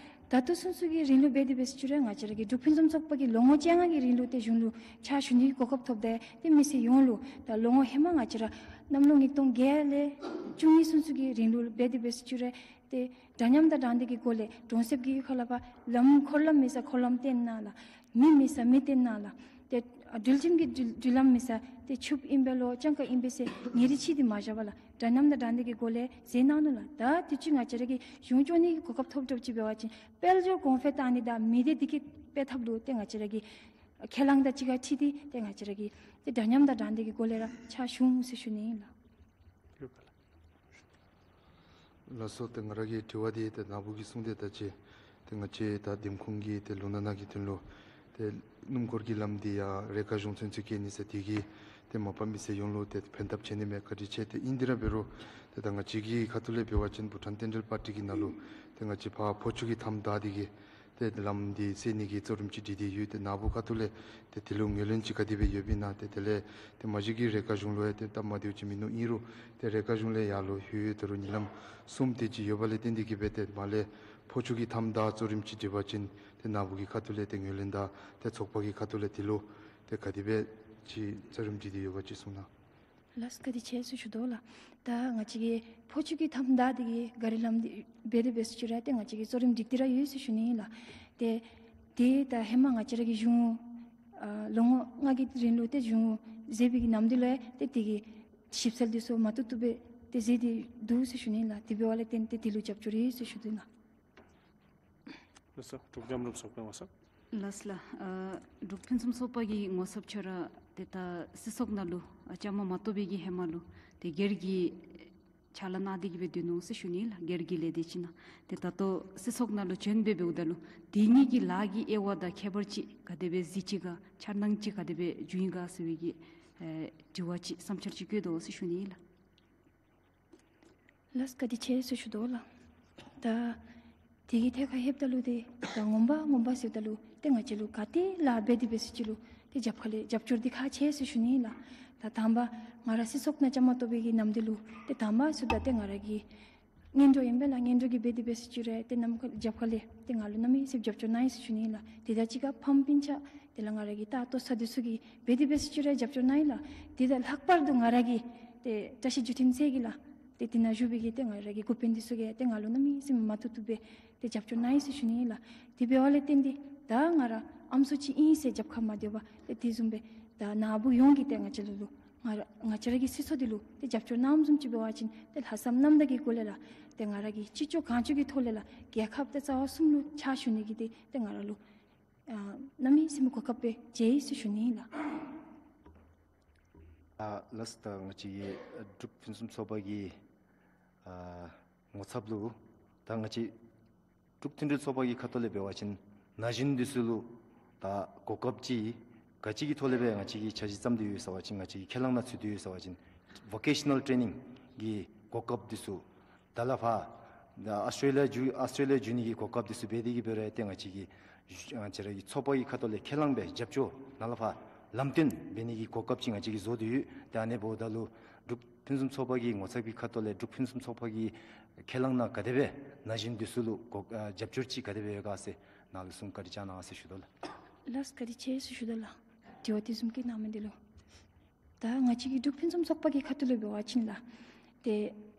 ད་ལྟོ་ཚུན་ཚོད་ཀྱི་རིང་ལུ་འབད་དེ་འབད་ས་ཅིག་རུང་ང་བཅས་ར་གི་འབྲུག་ཕུན་སུམ་ཚོགས་པ་གིས་ལོ་ངོ་བཅོ་ལྔ་གི་རིང་ལུ་ཏེ་གཞུང་ལུ་ཕྱག་ཞུ་ནི་གི་གོ་སྐབས་ཐོབ་སྟེ་ཏེ་མི་སེར་ཡོངས་ལུ་ད་ལོ་ངོ་ཧེ་མ་ང་བཅས་ར་གནམ་ལོ་ཉིས་སྟོང་བརྒྱད་ལས་བཅུ་གཉིས་ཚུན་ཚོད་ཀྱི་རིང་ལུ་འབད་དེ་འབད་ས་ཅིག་རུང་ཏེ་འདྲ་མཉམ་དང་དྲང་བདེན་གྱི་སྒོ་ལས་གྲོང་གསེབ་ཀྱི་ཁ་ལས་ཕར་ལམ་འཁོར་ལམ་མེད་ས་འཁོར་ལམ་བཏོན་གནང་ལགས། མེ་མེད་ས་མེ་བཏོན་གནང་ལགས། ཏེ་འགྲུལ་ཁྲིམས་ཀྱི་འགྲུལ་འགྲུལ་ལམ་མེད་ས་ཏེ་ཆུ་ཨིན་པས་ལོ་ལྕང་ཀ་ཨིན་པས་ཟེར་ཉེ་རིང་ཕྱེ་སྟེ་མ་བཞག་པར་ལགས། འདྲ་མཉམ་དང་དྲང་བདེན་གྱི་སྒོ་ལས་མཛད་གནང་ནུག་ལགས། ད་དུས་ཅི་ང་བཅས་ར་གིས་གཞུང་སྐྱོང་ནི་གི་གོ་སྐབས་ཐོབ་འདྲཝ་ཅིག་འབད་བ་ཅིན་དཔལ་འབྱོར་གོང་འཕེལ་བཏང་ནི་དང་མི་སྡེ་བདེ་སྐྱིད་སྤེལ་ཐབས་ལུ་ཏེ་ང་བཅས་ར་གི་ཁས་བླངས་དང་གཅིག་ཁར་འཁྲིལ་ཏེ་ཏེ་ང་བཅས་ར་གིས་ཏེ་འདྲ་མཉམ་དང་དྲང་བདེན་གྱི་སྒོ་ལས་ར་ཕྱག་ཞུ་འོང་ཟེར་ཞུ་ནི་ཨིན་ལགས། ལགས་སོ། ཏེ་ང་ར་གི་དྲི་བ་འདི་ཏེ་ནཱ་བུ་གིས་གསུངས་ཏེ་ད་ཅི་ཏེ་ང་བཅས་ད་འདེམས་ཁོངས་ཀྱི་ཏེ་ལུང་ནག་ནང་གི་དོན་ལུ་ཏེ་སྣུམ་འཁོར་གྱི་ལམ་འདི་ཡང་རེ་ཁཱ་གཞུང་ཚུན་ཚོད་བཀལ་ནི་ཟེར་དེ་གི་ ཏེ་མ་པ་མི་སེར་ཡོངས་ལུ་ཏེ་ཕན་ཐབས་ཆེ་ནི་མས། བཀའ་དྲིན་ཆེ། ཏེ་ཨིན་དེ་ར་འབད་རུང་ཏེ་ད་ང་བཅས་ཀྱི་ཁ་ཐུག་ལས་འབད་བ་ཅིན་བྷུ་ཊཱན་ཏེན་ཌལ་པར་ཊི་གི་ནང་ལུ་ཏེ་ང་བཅས་ཕར་ཕོ་ཆུ་གི་མཐའམ་བདའ་སྟེ་གིས་ཏེ་ལམ་འདི་སེལ་ནི་གི་གཙོ་རིམ་ཅིག་སྒྲིག་སྟེ་ཡོད། ཏེ་ནཱ་བུ་ཁ་ཐུག་ལས་ཏེ་དེ་ལུ་ངོས་ལེན་ཅིག་ག་དེ་སྦེ་ཡོདཔ་ཨིན་ན། ཏེ་དེ་ལས་ཏེ་མ་གཞི་གི་རེ་ཁཱ་གཞུང་ལུ་ཡང་ཏེ་སྟབས་མ་བདེཝ་ཅིག་མིན་འདུག། ཨིན་རུང་ཏེ་རེ་ཁཱ་གཞུང་ལས་ཡར་ལུ་ལྷོད་ལྷོདཔ་ད་ལུ་ཉིན་ལམ་གསུམ་དེ་ཅིག་ཡོད་པ་ལས་བརྟེན་ཏེ་གིས་སྦེ་ཏེ་མར་ལས་ཕོ་ཆུ་གི་མཐའམ་བདའ་གཙོ་རིམ་ཅིག་སྒྲིག་པ་ཅིན་ཏེ་ནཱ་བུ་གི་ཁ་ཐུག་ལས་ཏེ་ངོས་ལེན་དང་ཏེ་ཚོགས་པ་གི་ཁ་ཐུག་ལས་དེ་ལུ་ཏེ་ག་དེ་སྦེ་ཅིག་གཙོ་རིམ་སྒྲིག་སྟེ་ཡོད་ག་ཅིག་གསུང་གནང་། ལགས་བཀའ་དྲིན་ཆེ་ཟེར་ཞུ་དོ་ལགས། ད་ང་བཅས་ཀྱི་ཕོ་ཆུ་གི་མཐའམ་བདའ་དེ་གི་ག་རི་ལམ་འདི་འབད་དེ་འབད་ཟེར་ཅི་རུང་ཏེ་ང་བཅས་ཀྱིས་གཙོ་རིམ་སྒྲིག་སྟེ་ར་ཡོད་ཟེར་ཞུ་ནི་ཨིན་ལགས། ཏེ་ཏེ་ད་ཧེ་མ་ང་བཅས་ར་གི་གཞུང་ཨ་ལོ་ངོ་ལྔ་གི་རིང་ལུ་ཏེ་གཞུང་མཛད་པའི་གི་ནམ་དུས་ལུ་ཡང་ཏེ་དེ་གི་ཞིབ་འཚོལ་འདི་ཚུ་མ་བཏུབ་བཏུབ་སྦེ་ཏེ་མཛད་དེ་འདུག་ཟེར་ཞུ་ནི་ཨིན་ལགས། དེ་འབདཝ་ལས་བརྟེན་ཏེ་དེ་ལུ་རྒྱབ་སྐྱོར་ཡོད་ཟེར་ཞུ་དོ་ལགས། ལགས་སོ། འབྲུག་མཉམ་རུབ་ཚོགས་པའི་ངོ་ཚབ། ལགས་ལགས། ཨ་འབྲུག་ཕུན་སུམ་ཚོགས་པ་གི་ངོ་ཚབ་ཁྱོད་ར་ཏེ་ད་སྲིད་ཚོགས་ནང་ལུ་ཨ་བཅའ་མར་མ་གཏོགས་པའི་གི་ཧེ་མ་ལུ་ཏེ་སྒེར་གྱི་ཕྱག་ལཱ་གནང་སྟེ་གིས་སྦེ་སྡོད་ནུག་ཟེར་ཞུ་ནི་ལགས། སྒེར་གྱི་ལས་སྡེ་ཅིག་ནང་། ཏེ་ད་ལྟོ་སྲིད་ཚོགས་ནང་ལུ་བྱོན་སྦེ་འབདཝ་ད་ལུ་དེ་གཉིས་ཀྱི་ལཱ་གི་དབྱེ་བ་དང་ཁྱད་པར་ཅིག་ག་དེ་སྦེ་གཟིགས་ཅི་ག། འཆར་སྣང་ཅིག་ག་དེ་སྦེ་བྱུང་ཡི་ག་ཟེར་བའི་གི་ཨེ་དྲི་བ་ཅིག་བསམ་འཆར་ཅིག་བཀོད་དོ་ཟེར་ཞུ་ནི་ལགས། ལགས་བཀའ་དྲིན་ཆེ་ཟེར་ཞུ་དོ་ལགས། ད་དེ་གི་ཐད་ཁར་ལྷོདཔ་ད་ལུ་ཏེ་ད་ངོ་མ་ངོ་མ་ཟེརཝ་ད་ལུ་ཏེ་ང་བཅས་ལུ་ག་ཏེ་ལཱ་འབད་དེ་འབད་ཟེར་ཅི་ལུ་ཏེ་རྒྱབ་ཁ་ལས་རྒྱབ་སྐྱོར་འདི་ཁག་ཆེ་ཟེར་ཞུ་ནི་ལགས། ད་དང་པ་ང་ར་སྲིད་ཚོགས་ནང་བཅའ་མར་གཏོགས་པའི་གི་ནམ་དུས་ལུ་ཏེ་དང་པ་ཚུ་ད་ཏེ་ང་ར་གི་སྔོན་འགྲོ་ཨིན་པས་ལགས། སྔོན་འགྲོ་གིས་འབད་དེ་འབད་ཟེར་ཅི་རུང་ཏེ་གནམ་ཁ་རྒྱབ་ཁ་ལས་ཏེ་ང་ལུ་གནམ་མེད་ས་མེད་རྒྱབ་སྐྱོར་གནང་ཡི་ཟེར་ཞུ་ནི་ལགས། དེ་དང་གཅིག་ཁར་ཕམ་སྤུན་ཆ་དེ་ལས་ང་ར་གི་ལྟ་བ་ལྟོ་ཚང་འདི་ཚུ་གིས་འབད་དེ་འབད་ཟེར་ཅི་རུང་རྒྱབ་སྐྱོར་གནང་ཡི་ལགས། དེ་དང་ལྷག་པར་དུ་ང་ར་གི་ཏེ་བཀྲ་ཤིས་འབྱུང་ལྡན་ཚེ་རིང་ལགས། ཏེ་དེ་ནང་བཞུགས་པའི་གི་ཏེ་ང་ར་གི་འགོ་དཔོན་འདི་ཚུ་གིས་ཏེ་ང་ལུ་གནམ་མེད་ས་མེད་མ་བཏུབ་བཏུབ་སྦེ་ཏེ་རྒྱབ་སྐྱོར་གནང་ཡི་ཟེར་ཞུ་ནི་ལགས། དེ་འབདཝ་ལས་བརྟེན་ཏེ་ད་ང་ར་ཨམ་སྲུ་ཅིག་ཨིན་ཟེར་རྒྱབ་ཁ་མ་སྡོད་པར་ཏེ་དེ་བཟུམ་སྦེ་ད་ནཱ་བུ་ཡོངས་ཀྱིས་ཏེ་ང་བཅས་ལུ་ང་ར་ང་བཅས་ར་གི་སྲིད་ཚོགས་འདི་ལུ་ཏེ་རྒྱབ་སྐྱོར་གནངམ་བཟུམ་ཅིག་འབད་བ་ཅིན་ཏེ་ལྷག་བསམ་རྣམ་དག་གི་སྒོ་ལས་ལགས། ཏེ་ང་ར་གི་ཅི་ལྕོགས་གང་ལྕོགས་ཀྱི་ཐོག་ལས་ལགས། རྒྱལ་ཁབ་ཏེ་རྩ་བ་གསུམ་ལུ་ཕྱག་ཞུ་ནི་གི་ཏེ་ཏེ་ང་ར་ལུ་ཨ་གནམ་མེད་ས་མེད་གོ་སྐབས་སྦེ་མཇལ་ཡི་ཟེར་ཞུ་ནི་ལགས། ཨ་ལགས། ད་ང་བཅས་ཀྱི་འབྲུག་ཕུན་སུམ་ཚོགས་པ་གི་ཨ་ངོ་ཚབ་ལུ་ད་ང་བཅས་འབྲུག་མཐུན་སྒྲིལ་ཚོགས་པ་གི་ཁ་ཐུག་ལས་འབད་བ་ཅིན་ན་གཞོན་འདི་ཚུ་ལུ་ད་གོ་སྐབས་ཅིག་ག་ཅི་གི་ཐོག་ལས་སྦེ་ང་བཅས་ཀྱིས་འཆར་གཞི་བརྩམས་ཏེ་ཡོད་ཟེར་བ་ཅིན་ང་བཅས་ཀྱིས་ཁས་བླངས་ནང་ཚུད་དེ་ཡོད་ཟེར་བ་ཅིན་ཝོ་ཀེ་ཤ་ནཱལ་ཊེ་ནིང་གི་གོ་སྐབས་འདི་ཚུ་ད་ལས་ཕར་ད་ཨཱོས་ཊྲེ་ལི་ཡ་འགྱོ་ཨཱོས་ཊྲེ་ལི་ཡ་འགྱོ་ནི་གི་གོ་སྐབས་འདི་ཚུ་འབད་དེ་གིས་འབད་རུང་ཏེ་ང་བཅས་ཀྱི་ང་བཅས་ར་གི་ཚོགས་པ་གི་ཁ་ཐུག་ལས་ཁས་བླངས་སྦེ་རྒྱབ་སྐྱོར་ནཱ་ལས་ཕར་ལམ་སྟོན་འབད་ནི་གི་གོ་སྐབས་ཅིག་ང་བཅས་ཀྱིས་བཟོ་སྟེ་ཡོད། ཏེ་ཨ་ནི་འབདཝ་ད་ལུ་འབྲུག་ཕུན་སུམ་ཚོགས་པ་གི་ངོ་ཚབ་ཀྱི་ཁ་ཐུག་ལས་འབྲུག་ཕུན་སུམ་ཚོགས་པ་གི་ཁས་བླངས་ནང་ག་དེ་སྦེ་ན་གཞོན་འདི་ཚུ་ལུ་གོ་ཨ་རྒྱབ་སྐྱོར་ཅིག་ག་དེ་སྦེ་ཡོད་ག་ཟེར་ནཱ་ལུ་གསུང་བཀའ་དྲིན་བསྐྱང་གནང་ཟེར་ཞུ་དོ་ལགས། ལགས་བཀའ་དྲིན་ཆེ་ཟེར་ཞུ་དོ་ལགས། དྲི་བ་དེ་བཟུམ་ཅིག་གནང་མི་འདི་ལུ། ད་ང་བཅས་ཀྱི་འབྲུག་ཕུན་སུམ་ཚོགས་པ་གི་ཁ་ཐུག་ལས་འབད་བ་ཅིན་ལགས། ཏེ་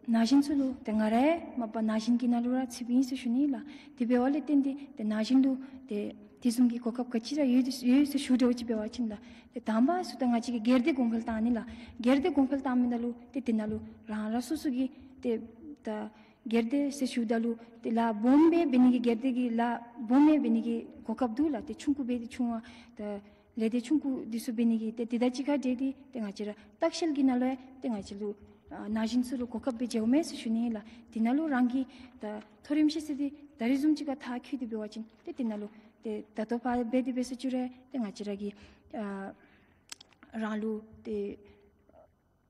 ན་གཞོན་ཚུ་ལུ་ཏེ་ང་ར་ཡང་མ་པ་ན་གཞོན་གྱི་ནང་ལུ་ར་ཚུདཔ་ཨིན་ཟེར་ཞུ་ནི་ལགས། དེ་འབདཝ་ལས་བརྟེན་ཏེ་ཏེ་ན་གཞོན་ལུ་ཏེ་དེ་བཟུམ་གྱི་གོ་སྐབས་ག་ཅི་ར་ཡོད་ཡོད་ཟེར་ཞུ་དོ་ཅིག་འབད་བ་ཅིན་ལགས། ཏེ་དང་པ་ཚུ་ད་ང་བཅས་ཀྱིས་སྒེར་སྡེ་གོང་འཕེལ་བཏང་ནི་ལགས། སྒེར་སྡེ་གོང་འཕེལ་བཏང་མི་ནང་ལུ་ཏེ་དེ་ནང་ལུ་རང་རང་སོ་སོ་གི་ཏེ་ད་སྒེར་སྡེ་ཟེར་ཞུཝ་ད་ལུ་ཏེ་ལཱ་སྦོམ་སྦེ་འབད་ནི་གི་སྒེར་སྡེ་གི་ལཱ་སྦོམ་སྦེ་འབད་ནི་གི་གོ་སྐབས་འདུག་ལགས། ཏེ་ཆུང་ཀུ་སྦེ་ཏེ་ཆུང་བ་ད་ལས་སྡེ་ཆུང་ཀུ་འདི་ཚུ་འབད་ནི་གི་ཏེ་དེ་དང་གཅིག་ཁར་འབྲེལ་ཏེ་ཏེ་ང་བཅས་ར་ལྟ་བཤལ་གྱི་ནང་ལུ་ཡང་ཏེ་ང་བཅས་ལུ་ཨ་ན་གཞོན་ཚུ་ལུ་གོ་སྐབས་སྦེ་མཇལཝ་མས་ཟེར་ཞུ་ནི་ལགས། དེ་ནང་ལུ་རང་གི་ད་མཐོ་རིམ་ཤེས་ཚད་འདི་ད་རིས་བཟུམ་ཅིག་ཁར་མཐར་འཁྱོལ་ཏེ་འབད་བ་ཅིན་ཏེ་དེ་ནང་ལུ་ཏེ་ད་ལྟོ་ཕར་འབད་དེ་འབད་ཟེར་ཅི་རུང་ཏེ་ང་བཅས་ར་གི་ཨ་རང་ལུ་ཏེ་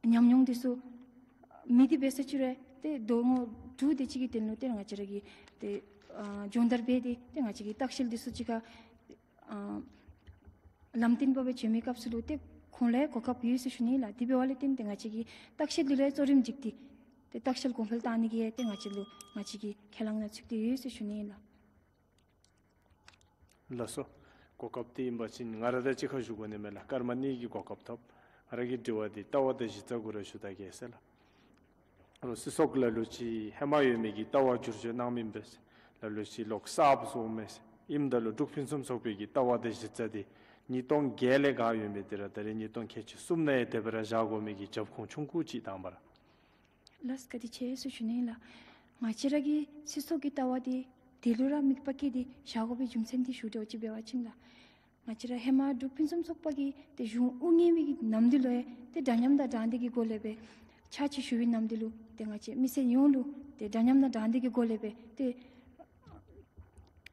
ཉམས་མྱོང་འདི་ཚུ་མེད་དེ་འབད་ཟེར་ཅི་རུང་ཏེ་ལོ་ངོ་དྲུག་དེ་ཅིག་གི་དོན་ལུ་ཏེ་ང་བཅས་ར་གིས་ཏེ་ཨ་སྦྱོང་བརྡར་འབད་དེ་ཏེ་ང་བཅས་ཀྱི་ལྟ་བཤལ་འདི་ཚུ་ཅིག་ཁར་ཨ་ལམ་སྟོན་པ་སྦེ་བྱོན་མི་སྐབས་སུ་ལུ་ཏེ་ཁོང་ལུ་ཡང་གོ་སྐབས་ཡོད་ཟེར་ཞུ་ནི་ལགས། དེ་འབདཝ་ལས་བརྟེན་ཏེ་ང་བཅས་ཀྱིས་ལྟ་བཤལ་འདི་ལུ་ཡང་གཙོ་རིམ་བསྒྲིགས་ཏེ་ཏེ་ལྟ་བཤལ་གོང་འཕེལ་བཏང་ནི་གི་ཡང་ཏེ་ང་བཅས་ལུ་ང་བཅས་ཀྱིས་ཁས་བླངས་ནང་ཚུད་དེ་ཡོད་ཟེར་ཞུ་ནི་ལགས། ལགས་སོ། གོ་སྐབས་འདི་ཨིན་པ་ཅིན་ང་ར་དང་གཅིག་ཁར་ཞུ་དགོ་ནི་མས་ལགས། སྐར་མ་གཉིས་ཀྱི་གོ་སྐབས་ཐོབ། ང་ར་གི་དྲི་བ་འདི་ལྟ་བ་དང་གཞི་རྩ་གུ་ར་ཞུ་ད་གེ་ཟེར་ལགས། རོགས་སྲིད་ཚོགས་ལ་ལུ་ཅིག་ཧེ་མ་ཡོད་མི་གི་ལྟ་བ་བསྒྱུར་བཅོས་གནང་མི་འབད་ལ་ལུ་ཅིག་ལོག་གསརཔ་བཟོཝ་མས། ཨིནམ་ད་ལུ་འབྲུག་ཕུན་སུམ་ཚོགས་པའི་གི་ལྟ་བ་དང་གཞི་རྩ་འདི་ཉིས་སྟོང་བརྒྱད་ལས་ག་ཡོད་མི་འདི་ར་ད་རེས་ཉིས་སྟོང་ཁལ་གཅིག་གསུམ་ནང་ཡང་དེ་སྦེ་ར་བཞག་དགོ་མི་གི་རྒྱབ་ཁུངས་ཆུང་ཀུ་ཅིག་དང་པ་ར། ལགས་བཀའ་དྲིན་ཆེ་ཟེར་ཞུ་ནི་ལགས། ང་བཅས་ར་གི་སྲིད་ཚོགས་ཀྱི་ལྟ་བ་འདི་དེ་ལུ་ར་དམིགས་པ་བསྐྱེད་དེ་བཞག་དགོ་པའི་རྒྱུ་མཚན་འདི་ཞུ་འདྲཝ་ཅིག་འབད་བ་ཅིན་ལགས། ང་བཅས་ར་ཧེ་མ་འབྲུག་ཕུན་སུམ་ཚོགས་པ་གི་ཏེ་གཞུང་དབུ་བརྙེས་པའི་གི་ནམ་དུས་ལུ་ཡང་ཏེ་འདྲ་མཉམ་དང་དྲང་བདེན་གྱི་སྒོ་ལས་སྦེ་ཕྱག་ཕྱིད་ཞུ་བའི་ནམ་དུས་ལུ་ཏེ་ང་བཅས་མི་སེར་ཡོངས་ལུ་ཏེ་འདྲ་མཉམ་དང་དྲང་བདེན་གྱི་སྒོ་ལས་སྦེ་ཏེ་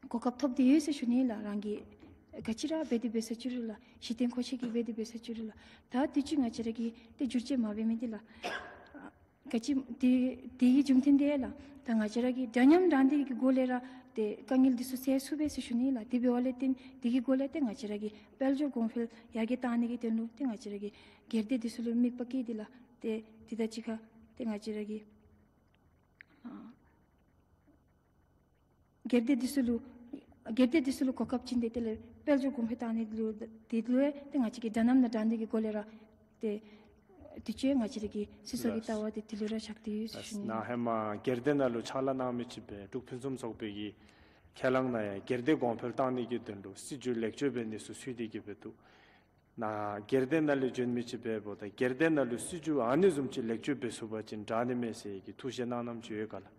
གོ་སྐབས་ཐོབ་སྟེ་ཡོད་ཟེར་ཞུ་ནི་ལགས། རང་གི་ ག་ཅི་ར་འབད་དེ་འབད་ས་ཅིག་རུང་ལགས། གཞི་རྟེན་མཁོ་ཆས་ཀྱིས་འབད་དེ་འབད་ས་ཅིག་རུང་ལགས། ད་དུས་ཅི་ང་བཅས་ར་གིས་ཏེ་བསྒྱུར་བཅོས་མ་འབད་མི་འདི་ལགས། ག་ཅི་དེ་དེ་གི་རྒྱུ་མཚན་དེ་ལགས། ད་ང་བཅས་ར་གིས་འདྲ་མཉམ་འདྲ་འདི་གི་སྒོ་ལས་ར་ཏེ་དཀའ་ངལ་འདི་ཚུ་སེལ་ཚུགས་པས་ཟེར་ཞུ་ནི་ལགས། དེ་འབདཝ་ལས་བརྟེན་དེ་གི་སྒོ་ལས་ཏེ་ང་བཅས་ར་གིས་དཔལ་འབྱོར་གོང་འཕེལ་ཡར་རྒྱས་བཏང་ནི་གི་དོན་ལུ་ཏེ་ང་བཅས་ར་གིས་སྒེར་སྡེ་འདི་ཚུ་ལུ་དམིགས་པ་བསྐྱེད་དེ་ལགས། ཏེ་དེ་དང་གཅིག་ཁར་ཏེ་ང་བཅས་ར་གིས་ཨ་སྒེར་སྡེ་འདི་ཚུ་ལུ་སྒེར་སྡེ་འདི་ཚུ་ལུ་གོ་སྐབས་བྱིན་ཏེ་དེ་ལས་དཔལ་འབྱོར་གོང་འཕེལ་བཏང་ནི་ལུ་དེ་ལུ་ཡང་ཏེ་ང་བཅས་ཀྱིས་འདྲ་མཉམ་དང་འདྲ་འདི་གི་སྒོ་ལས་ར་ཏེ་དུས་ཅི་ང་བཅས་ར་གི་སྲིད་ཚོགས་ཀྱི་ལགས། ལྟ་བ་དེ་དེ་ལུ་ར་བཞག་སྟེ་ཡོད་ཟེར་ཞུ་ནི་ལགས། ནཱ་ཧེ་མ་སྒེར་སྡེ་ནང་ལུ་ཕྱག་ལཱ་གནང་མི་ཅིག་སྦེ་འབྲུག་ཕུན་སུམ་ཚོགས་པའི་གི་ཁས་བླངས་ནང་ཡང་སྒེར་སྡེ་གོང་འཕེལ་བཏང་ནི་གི་དོན་ལུ་སྲིད་བྱུས་ལེགས་བཅོས་འབད་ནི་ཚུ་ཚུད་དེ་གི་སྦེ་འདུག། ནཱ་སྒེར་སྡེ་ནང་ལུ་བྱོན་མི་ཅིག་སྦེ་འབདཝ་ད་སྒེར་སྡེ་ནང་ལུ་སྲིད་བྱུས་ཨ་ནི་བཟུམ་ཅིག་ལེགས་བཅོས་འབད་ཚུགས་པ་ཅིན་དྲག་ནི་མས་ཟེར་གྱི་ཐུགས་བཞེད་གནང་གནངམ་ཅིག་ཡོད་ག་ལགས།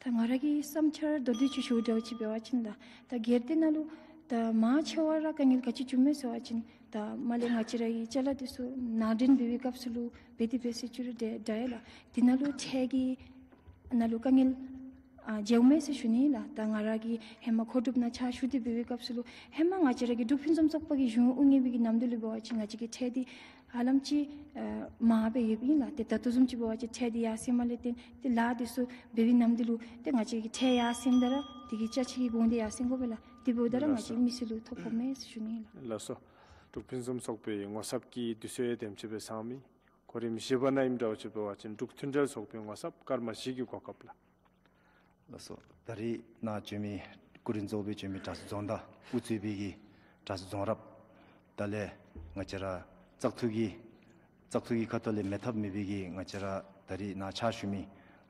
ད་ང་ར་གི་བསམ་འཆར་མདོར་བསྡུས་ཅིག་ཞུ་འདྲཝ་ཅིག་འབད་བ་ཅིན་ད་ད་སྒེར་སྡེ་ནང་ལུ་ད་མང་ཆེ་བ་ར་དཀའ་ངལ་ག་ཅི་བྱུངམ་མས་ཟེར་བ་ཅིན་ད་མ་ལས་ང་བཅས་ར་གི་ཅ་ལ་འདི་ཚུ་ནང་འདྲེན་འབད་བའི་སྐབས་སུ་ལུ་འབད་དེ་འབད་ས་ཅིག་རུང་འདྲ་འདྲ་ཡོད་ལགས། དེ་ནང་ལུ་ཁྲལ་གྱི་ནང་ལུ་དཀའ་ངལ་ཨ་འབྱུངམ་མས་ཟེར་ཞུ་ནི་ལགས། ད་ང་ར་གིས་ཧེ་མ་མཁོ་སྒྲུབ་ནང་ཕྱག་ཞུ་སྟེ་འབད་བའི་སྐབས་སུ་ལུ་ཧེ་མ་ང་བཅས་ར་གི་འབྲུག་ཕུན་སུམ་ཚོགས་པ་གི་གཞུང་དབུ་བརྙེས་པའི་གི་ནམ་དུས་ལུ་འབད་བ་ཅིན་ང་བཅས་ཀྱི་ཁྲལ་འདི་ཧ་ལམ་ཅིག་ཨ་མང་སྦེ་ཡོདཔ་ཨིན་ལགས། ཏེ་ད་ལྟོ་བཟུམ་ཅིག་འབད་བ་ཅིན་ཁྲལ་འདི་ཡར་སེང་མ་ལས་བརྟེན་ཏེ་ལཱ་འདི་ཚུ་འབད་བའི་ནམ་དུས་ལུ་ཏེ་ང་བཅས་ཀྱི་ཁྲལ་ཡར་སེང་ད་ར་དེ་གི་ཅ་ཆས་ཀྱི་གོང་འདི་ཡར་སེང་དགོ་པས་ལགས། དེ་འབདཝ་ད་ར་ང་ལགས་སོ། བཅས་མི་སེར་ལུ་ཐོ་ཕོགཔ་མས་ཟེར་ཞུ་ནི་ལགས། ལགས་སོ། འབྲུག་ཕུན་སུམ་ཚོགས་པའི་ངོ་ཚབ་ཀྱི་དུས་ཚོད་དེམ་ཅིག་སྦེ་ཚང་མི། གོ་རིམ་བཞི་པ་ནང་ཨིནམ་འདྲཝ་ཅིག་འབད་བ་ཅིན་འབྲུག་མཐུན་འབྲེལ་ཚོགས་པའི་ངོ་ཚབ་ཀརྨ་བཞི་གི་གོ་སྐབས་ལགས། ལགས་སོ། ད་རིས་ནཱ་བྱོན་མི་སྐུ་མགྲོན་གཙོ་བོ་སྦེ་བྱོན་མི་གྲྭ་ཚང་རྫོང་བདག་དབུ་གཙོས་པའི་གི་གྲྭ་ཚང་རྫོང་རབ་དེ་ལས་ང་བཅས་ར་བཙག་འཐུ་གི་བཙག་འཐུ་གི་ཁ་ཐུག་ལས་མེད་ཐབས་མེད་པའི་གི་ང་བཅས་ར་ད་རིས་ནཱ་ཕྱག་ཞུ་མི་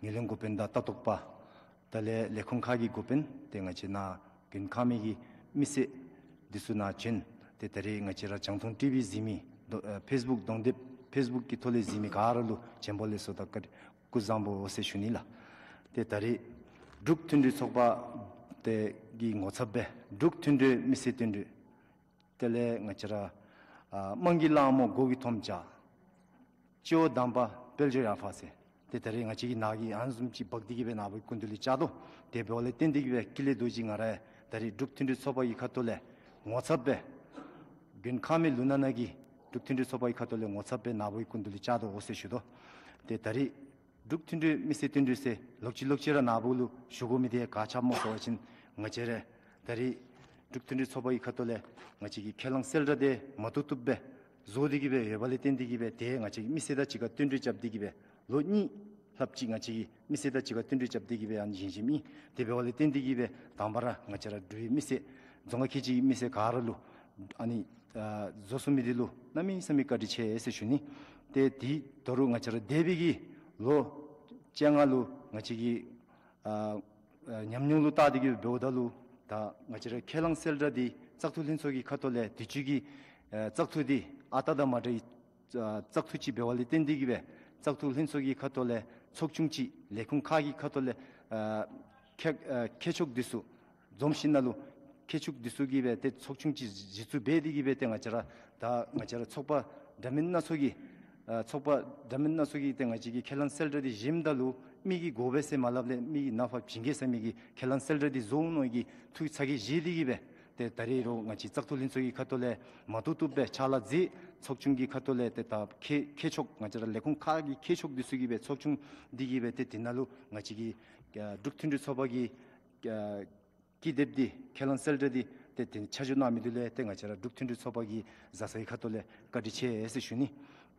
ངོས་ལེན་འགོ་དཔོན་དང་ལྟ་རྟོག་པ་དེ་ལས་ལས་ཁུངས་ཁག་གི་འགོ་དཔོན་ཏེ་ང་བཅས་ནཱ་དགོན་ཁག་མི་གི་མི་སེར་འདི་ཚུ་ནཱ་བྱོན་ཏེ་ད་རིས་ང་བཅས་ར་རྒྱང་མཐོང་ཊི་ཝི་གཟིགས་མི་དོ་ཨ་ཕེསི་བུཀ་གདོང་དེབ་ཕེསི་བུཀ་གི་ཐོག་ལས་གཟིགས་མི་ག་ར་ལུ་བྱོན་པ་ལེགས་སོ་དང་བཀའ་དྲིན་སྐུ་གཟུགས་བཟང་པོ་ཟེར་ཞུ་ནི་ལགས། ཏེ་ད་རིས་འབྲུག་མཐུན་འབྲེལ་ཚོགས་པ་དེ་གི་ངོ་ཚབ་སྦེ་འབྲུག་མཐུན་འབྲེལ་མི་སེར་བསྟུན་གྲོས་དེ་ལས་ང་བཅས་ར་ཨ་དམངས་ཀྱི་ལྷ་མོ་སྒོ་གི་ཐོམ་ཅ། སྤྱི་བོ་དམ་པ་དཔལ་འབྱོར་ཡར་འཕར་ཟེར། ཏེ་ད་རིས་ང་བཅས་ཀྱིས་ནཱ་གི་ཨ་ནི་བཟུམ་ཅིག་འབག་སྟེ་གི་སྦེ་ནཱ་བུ་སྐུ་མདུན་ལུ་བཅར་དོ། དེ་འབདཝ་ལས་བརྟེན་ཏེ་གི་སྦེ་ཀུན་ལེགས་རྡོ་རྗེ་ང་ར་ད་རིས་འབྲུག་མཐུན་འབྲེལ་ཚོགས་པ་གི་ཁ་ཐུག་ལས་ངོ་ཚབ་སྦེ་དགོན་ཁག་མི་ལུ་ནང་ནང་གི་འབྲུག་མཐུན་འབྲེལ་ཚོགས་པ་གི་ཁ་ཐུག་ལས་ངོ་ཚབ་སྦེ་ནཱ་བུ་སྐུ་མདུན་ལུ་བཅར་དོ་འོ་ཟེར་ཞུ་དོ། ཏེ་ད་རིས་འབྲུག་མཐུན་འབྲེལ་མི་སེར་བསྟུན་གྲོས་ཟེར་ལོག་ཅི་ལོག་ཅི་ར་ནཱ་བུ་ལུ་ཞུ་དགོ་མི་དེ་ག་ཅི་སྨོ་ཟེར་བ་ཅིན་ང་བཅས་ར་ད་རིས་འབྲུག་མཐུན་འབྲེལ་ཚོགས་པ་གི་ཁ་ཐུག་ལས་ང་བཅས་ཀྱི་ཁས་བླངས་གསལ་བསྒྲགས་དེ་མ་བཏུབ་བཏུབ་སྦེ་བཟོ་སྟེ་གི་སྦེ་ཡོད་པ་ལས་བརྟེན་ཏེ་གི་སྦེ་དེ་ང་བཅས་ཀྱིས་མི་སེར་དང་གཅིག་ཁར་བསྟུན་གྲོས་རྐྱབ་སྟེ་གི་སྦེ་ལོ་གཉིས་ལྷགཔ་ཅིག་ང་བཅས་ཀྱིས་མི་སེར་དང་གཅིག་ཁར་བསྟུན་གྲོས་རྐྱབ་སྟེ་གི་སྦེ་ཨ་ནི་བཞེངས་བཞེངསམ་ཨིན། དེ་འབདཝ་ལས་བརྟེན་ཏེ་གི་སྦེ་དང་པ་ར་ང་བཅས་ར་འབྲུག་པའི་མི་སེར་རྫོང་ཁག་ཁལ་གཅིག་གི་མི་སེར་ག་ར་ལུ་ཨ་ནི་ཨ་བཟོ་ཚུགས་མི་འདི་ལུ་གནམ་མེད་ས་མེད་བཀའ་དྲིན་ཆེ་ཟེར་ཞུ་ནི། ཏེ་དེ་ད་རུང་ང་བཅས་ར་འདས་པའི་གི་ལོ་བཅོ་ལྔ་ལུ་ང་བཅས་ཀྱི་ཨ་ཨ་ཉམས་མྱོང་ལུ་བལྟ་སྟེ་གི་འབདཝ་ད་ལུ་ད་ང་བཅས་ར་ཁས་བླངས་གསལ་བསྒྲགས་འདི་བཙག་འཐུ་ལྷན་ཚོགས་ཀྱི་ཁ་ཐུག་ལས་དུས་ཅི་གི་ཨ་བཙག་འཐུ་འདི་ཨ་རྟག་དང་མ་འདྲ་བའི་ཨ་བཙག་འཐུ་ཅིག་འབདཝ་ལས་བརྟེན་ཏེ་གི་སྦེ་བཙག་འཐུ་ལྷན་ཚོགས་ཀྱི་ཁ་ཐུག་ལས་ཚོགས་ཆུང་ཅིག་ལས་ཁུངས་ཁག་གི་ཁ་ཐུག་ལས་ཨ་མཁས་ཨ་མཁས་མཆོག་འདི་ཚུ་འཛོམས་ཞིནམ་ལས་མཁས་མཆོག་འདི་ཚུ་གིས་སྦེ་ཏེ་ཚོགས་ཆུང་ཅིག་གཞི་བཙུགས་འབད་དེ་གི་སྦེ་ཏེ་ང་བཅས་ར་ད་ང་བཅས་ར་ཚོགས་པ་འདྲ་མིན་སྣ་ཚོགས་ཀྱི་ཨ་ཚོགས་པ་འདྲ་མིན་སྣ་ཚོགས་ཀྱིས་ཏེ་ང་བཅས་ཀྱི་ཁས་བླངས་གསལ་བསྒྲགས་འདི་བཞེངསམ་ད་ལུ་མི་གིས་དགོ་པས་ཟེར་མ་སླབ་ལས་མི་གིས་ནཱ་ཕར་བྱིན་གེ་ཟེར་མི་གི་ཁས་བླངས་གསལ་བསྒྲགས་འདི་བཟོ་ནི་གི་ཐུགས་ཚ་གྱང་བཞེས་ཏེ་གི་སྦེ་ཏེ་ད་རིས་ར་ང་བཅས་བཙག་འཐུ་ལྷན་ཚོགས་ཀྱི་ཁ་ཐུག་ལས་མ་བཏུབ་བཏུབ་སྦེ་ཕྱག་ལཱ་མཛད། ཚོགས་ཆུང་གི་ཁ་ཐུག་ལས་ཏེ་ད་མཁས་མཁས་མཆོག་ང་བཅས་ར་ལས་ཁུངས་ཁག་གི་མཁས་མཆོག་འདི་ཚུ་གིས་སྦེ་ཚོགས་ཆུང་འདི་གིས་སྦེ་ཏེ་དེ་ནང་ལུ་ང་བཅས་ཀྱི་ཨ་འབྲུག་མཐུན་འབྲེལ་ཚོགས་པ་གི་ཨ་ཀི་དེབ་འདི་ཁས་བླངས་གསལ་བསྒྲགས་འདི་ཏེ་དེ་ཕྱག་ཞུ་གནང་མི་འདི་ལུ་ཏེ་ང་བཅས་ར་འབྲུག་མཐུན་འབྲེལ་ཚོགས་པ་གི་བཟའ་ཚང་གི་ཁ་ཐུག་ལས་བཀའ་དྲིན་ཆེ་ཟེར་ཞུ་ནི།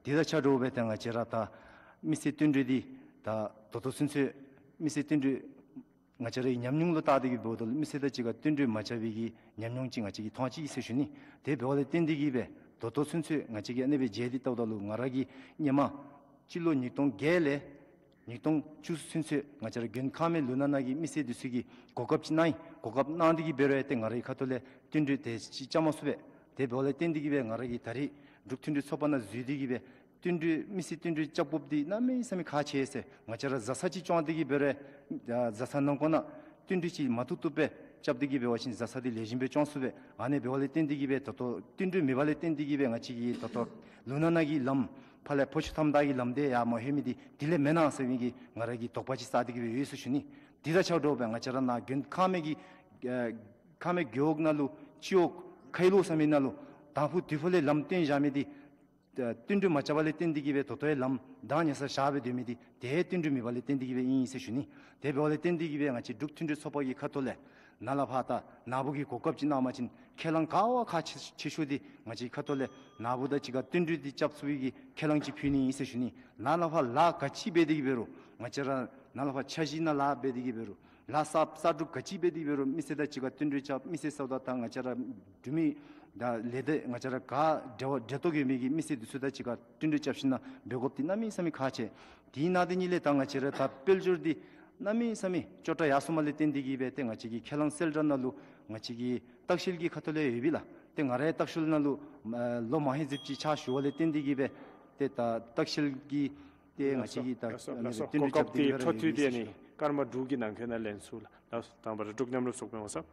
དེ་དང་ཆ་འདྲཝ་སྦེ་ཏེ་ང་བཅས་ར་ད་མི་སེར་བསྟུན་གྲོས་འདི་ད་ད་ལྟོ་ཚུན་ཚོད་མི་སེར་བསྟུན་གྲོས་ང་བཅས་རའི་ཉམས་མྱོང་ལུ་བལྟ་སྟེ་གི་འབདཝ་ད་ལུ་མི་སེར་དང་གཅིག་ཁར་བསྟུན་གྲོས་མ་རྐྱབ་པའི་གི་ཉམས་མྱོང་ཅིག་ང་བཅས་ཀྱིས་མཐོང་ཅི་ཟེར་ཞུ་ནི། དེ་འབདཝ་ལས་བརྟེན་ཏེ་གི་སྦེ་ད་ལྟོ་ཚུན་ཚོད་ང་བཅས་ཀྱིས་ཨ་ནི་སྦེ་མཇལ་ཏེ་བལྟཝ་ད་ལུ་ང་ར་གིས་སྔོན་མ་སྤྱི་ལོ་ཉིས་སྟོང་བརྒྱད་ལས་ཉིས་སྟོང་བཅུ་ཚུན་ཚོད་ང་བཅས་ར་དགོན་ཁག་མའི་ལུ་ནང་ནང་གི་མི་སེར་འདི་ཚུ་གིས་གོ་སྐབས་ཅིག་གནང་ཡི། གོ་སྐབས་གནང་སྟེ་གི་འབད་རུང་ཏེ་ང་རའི་ཁ་ཐུག་ལས་བསྟུན་གྲོས་དེ་ཅིག་རྐྱབ་མ་ཚུགས་པས། དེ་འབདཝ་ལས་བརྟེན་ཏེ་གི་སྦེ་ང་ར་གིས་ད་རིས་འབྲུག་མཐུན་འབྲེལ་ཚོགས་པ་ནང་འཛུལ་ཏེ་གི་སྦེ་བསྟུན་གྲོས་མི་སེར་བསྟུན་གྲོས་རྐྱབ་དགོཔ་འདི་གནམ་མེད་ས་མེད་ཁག་ཆེ་ཟེར། ང་བཅས་ར་བཟའ་ཚང་ཅིག་བཅོ་སྟེ་གི་འབད་རུང་ཨ་བཟའ་ཚང་ནང་འཁོད་ནང་བསྟུན་གྲོས་ཅིག་མ་བཏུབ་བཏུབ་སྦེ་རྐྱབ་སྟེ་གི་འབད་བ་ཅིན་བཟའ་ཚང་འདི་ལེགས་ཤོམ་སྦེ་བཅོ་ཚུགས་པས། ཨ་ནི་འབདཝ་ལས་བརྟེན་ཏེ་གི་སྦེ་ད་ལྟོ་བསྟུན་གྲོས་མེད་པ་ལས་བརྟེན་ཏེ་གི་སྦེ་ང་བཅས་ཀྱིས་ད་ལྟོ་ལུ་ནང་ནང་གི་ལམ་ཕར་ལས་ཕོ་ཆུ་ཐམ་ད་གི་ལམ་འདི་ཡར་མ་ལྷོད་མི་འདི་དེ་ལས་མེན་ན་ཟེར་མི་གི་ང་ར་གིས་དོགས་པ་ཅིག་ཟ་སྟེ་གི་སྦེ་ཡོད་ཟེར་ཞུ་ནི། དེ་དང་ཆ་འདྲཝ་སྦེ་ང་བཅས་ར་ནཱ་དགོན་ཁག་མའི་གི་ཨ་ཁག་མའི་རྒེད་འོག་ནང་ལུ་ སྤྱི་འོག་ཁ་ཡི་ལུ་ཟེར་མི་ནང་ལུ་དང་ཕུ་དུས་ཕུ་ལས་ལམ་སྟོན་བཞག་མི་འདི་ཨ་བསྟུན་གྲོས་མ་རྐྱབ་པ་ལས་བརྟེན་ཏེ་གིས་སྦེ་ད་ལྟོ་ཡང་ལམ་བདག་ཉར་ས་བཞག་སྦེ་སྡོད་མི་འདི་ཏེ་བསྟུན་གྲོས་མེད་པ་ལས་བརྟེན་ཏེ་གིས་སྦེ་ཨིན་ཟེར་ཞུ་ནི། དེ་འབདཝ་ལས་བརྟེན་ཏེ་གིས་སྦེ་ང་བཅས་འབྲུག་མཐུན་སྒྲིལ་ཚོགས་པ་གི་ཁ་ཐུག་ལས་ནཱ་ལས་ཕར་ད་ནཱ་བུ་གིས་གོ་སྐབས་ཅིག་གནང་བ་ཅིན་ཁས་བླངས་ག་བ་ཁག་ཆེ་ཆེ་ཤོས་འདི་ང་བཅས་ཁ་ཐུག་ལས་ནཱ་བུ་དང་གཅིག་ཁར་བསྟུན་གྲོས་འདི་རྐྱབ་ཚུགས་པའི་གི་ཁས་བླངས་ཅིག་ཕུལ་ནི་ཨིན་ཟེར་ཞུ་ནི། ནཱ་ལས་ཕར་ལཱ་ག་ཅི་འབད་དེ་གིས་འབད་རུང་ང་བཅས་ར་ནཱ་ལས་ཕར་འཆར་གཞི་ནང་ལཱ་འབད་དེ་གིས་འབད་རུང་ལཱ་གསར་གསར་སྒྲུབ་ག་ཅི་འབད་དེ་འབད་རུང་མི་སེར་དང་གཅིག་ཁར་བསྟུན་གྲོས་རྐྱབ། མི་སེར་ཟེརཝ་ད་ད་ང་བཅས་ར་འབྲུག་མི་དང་ལས་སྡེ་ང་བཅས་ར་ག་འབྲེལ་བ་འབྲེལ་གཏོགས་ཡོད་མི་གི་མི་སེར་འདི་ཚུ་དང་གཅིག་ཁར་བསྟུན་གྲོས་རྐྱབ་ཞིནམ་ལས་འབད་དགོཔ་འདི་གནམ་མེད་ས་མེད་ཁག་ཆེ། དེ་ནང་དེ་གཉིས་ལས་ད་ང་བཅས་ར་ད་དཔལ་འབྱོར་འདི་གནམ་མེད་ས་མེད་སྐྱོ་དྲགས་ཡར་སོངམ་ལས་བརྟེན་ཏེ་གིས་སྦེ་ཏེ་ང་བཅས་ཀྱི་ཁས་བླངས་གསལ་བསྒྲགས་ནང་ལུ་ང་བཅས་ཀྱི་ལྟ་བཤལ་གྱི་ཁ་ཐུག་ལས་ཡོད་པས་ལགས། ཏེ་ང་རའི་ལྟ་བཤལ་ནང་ལུ་ཨ་ལོ་མ་ཧེ་ཟིབ་ཅིག་ཕྱག་ཞུ་བ་ལས་བརྟེན་ཏེ་གིས་སྦེ་ཏེ་ད་ལྟ་བཤལ་གྱི་ཏེ་ང་བཅས་ཀྱིས་ད་ལགས་སོ། ཨ་ནི་ལགས་སོ། བསྟུན་གྲོས་རྐྱབ་སྟེ་གིས་སྦེ་ར་ཡོད་ཟེར་ཞུ་ནི། སྐར་མ་དྲུག་གི་ནང་འཁོད་ནང་ལན་ཚུ་ལགས། ལགས་སོ། དང་པ་ར་འབྲུག་མཉམ་རུབ་ཚོགས་པའི་ངོ་ས།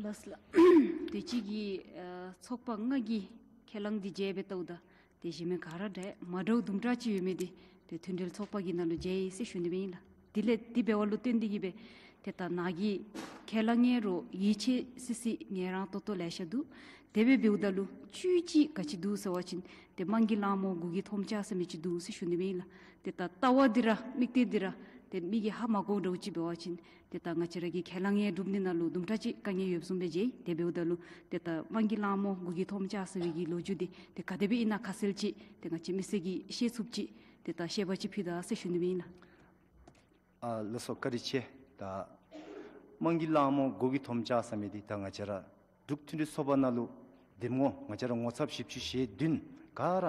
ལགས་སོ་ལགས། དུས་ཅི་གི་ཨ་ཚོགས་པ་ལྔ་གི་ཁས་བླངས་འདི་མཇལ་སྦེ་བལྟཝ་ད་ཏེ་གཞན་མི་ག་ར་འདྲ་མ་འདྲཝ་དུམ་གྲ་ཅིག་ཡོད་མི་འདི་ཏེ་མཐུན་སྒྲིལ་ཚོགས་པ་གི་ནང་ལུ་མཇལ་ཡི་ཟེར་ཞུ་ནི་སྦེ་ཨིན་ལགས། དེ་ལས་དེ་འབདཝ་ལུ་བརྟེན་ཏེ་གིས་སྦེ་ཏེ་ད་ནཱ་གི་ཁས་བླངས་ཨིན་རུང་ཡིད་ཆེས་སི་སི་ངལ་རངས་ཏོག་ཏོ་ལེ་ཤ་འདུག། དེ་སྦེ་འབདཝ་ད་ལུ་བཅུད་ཅིག་ག་ཅི་འདུག་ཟེར་བ་ཅིན་ཏེ་དམངས་ཀྱི་ལྷ་མོ་མགུ་གི་ཐོམ་ཅག་ཟེར་མི་ཅིག་འདུག་ཟེར་ཞུ་ནི་སྦེ་ཨིན་ལགས། ཏེ་ད་ལྟ་བ་འདི་ར་དམིགས་གཏད་འདི་ར་ཏེ་མི་གིས་ཧ་མ་གོཝ་འདྲཝ་ཅིག་འབད་བ་ཅིན་ཏེ་ད་ང་བཅས་ར་གི་ཁས་བླངས་ཨིན་སྒྲུབ་ནི་ནང་ལུ་དུམ་གྲ་ཅིག་དཀའ་ངལ་ཡོདཔ་བཟུམ་སྦེ་མཇལ། དེ་འབདཝ་ད་ལུ་ཏེ་ད་དམངས་ཀྱི་ལྷ་མོ་མགུ་གི་ཐོམ་ཅག་ཟེར་བའི་གི་ལོ་རྒྱུས་འདི་ཏེ་ག་དེ་སྦེ་ཨིན་ན་ཁ་གསལ་ཅིག་ཏེ་ང་བཅས་མི་སེར་གྱིས་ཤེས་ཚུགསཔ་ཅིག་ཏེ་ད་བཤད་པ་ཅིག་ཕུལ་ད་ཟེར་ཞུ་ནི་སྦེ་ཨིན་ལགས། ཨ་ལགས་སོ། བཀའ་དྲིན་ཆེ། ད་དམངས་ཀྱི་ལྷ་མོ་མགུ་གི་ཐོམ་ཅག་ཟེར་མི་འདི་ད་ང་བཅས་ར་འབྲུག་མཐུན་སྒྲིལ་ཚོགས་པ་ནང་ལུ་འདེམས་ངོ་ང་བཅས་ར་ངོ་ཚབ་བཞི་བཅུ་ཞེ་བདུན་ག་ར་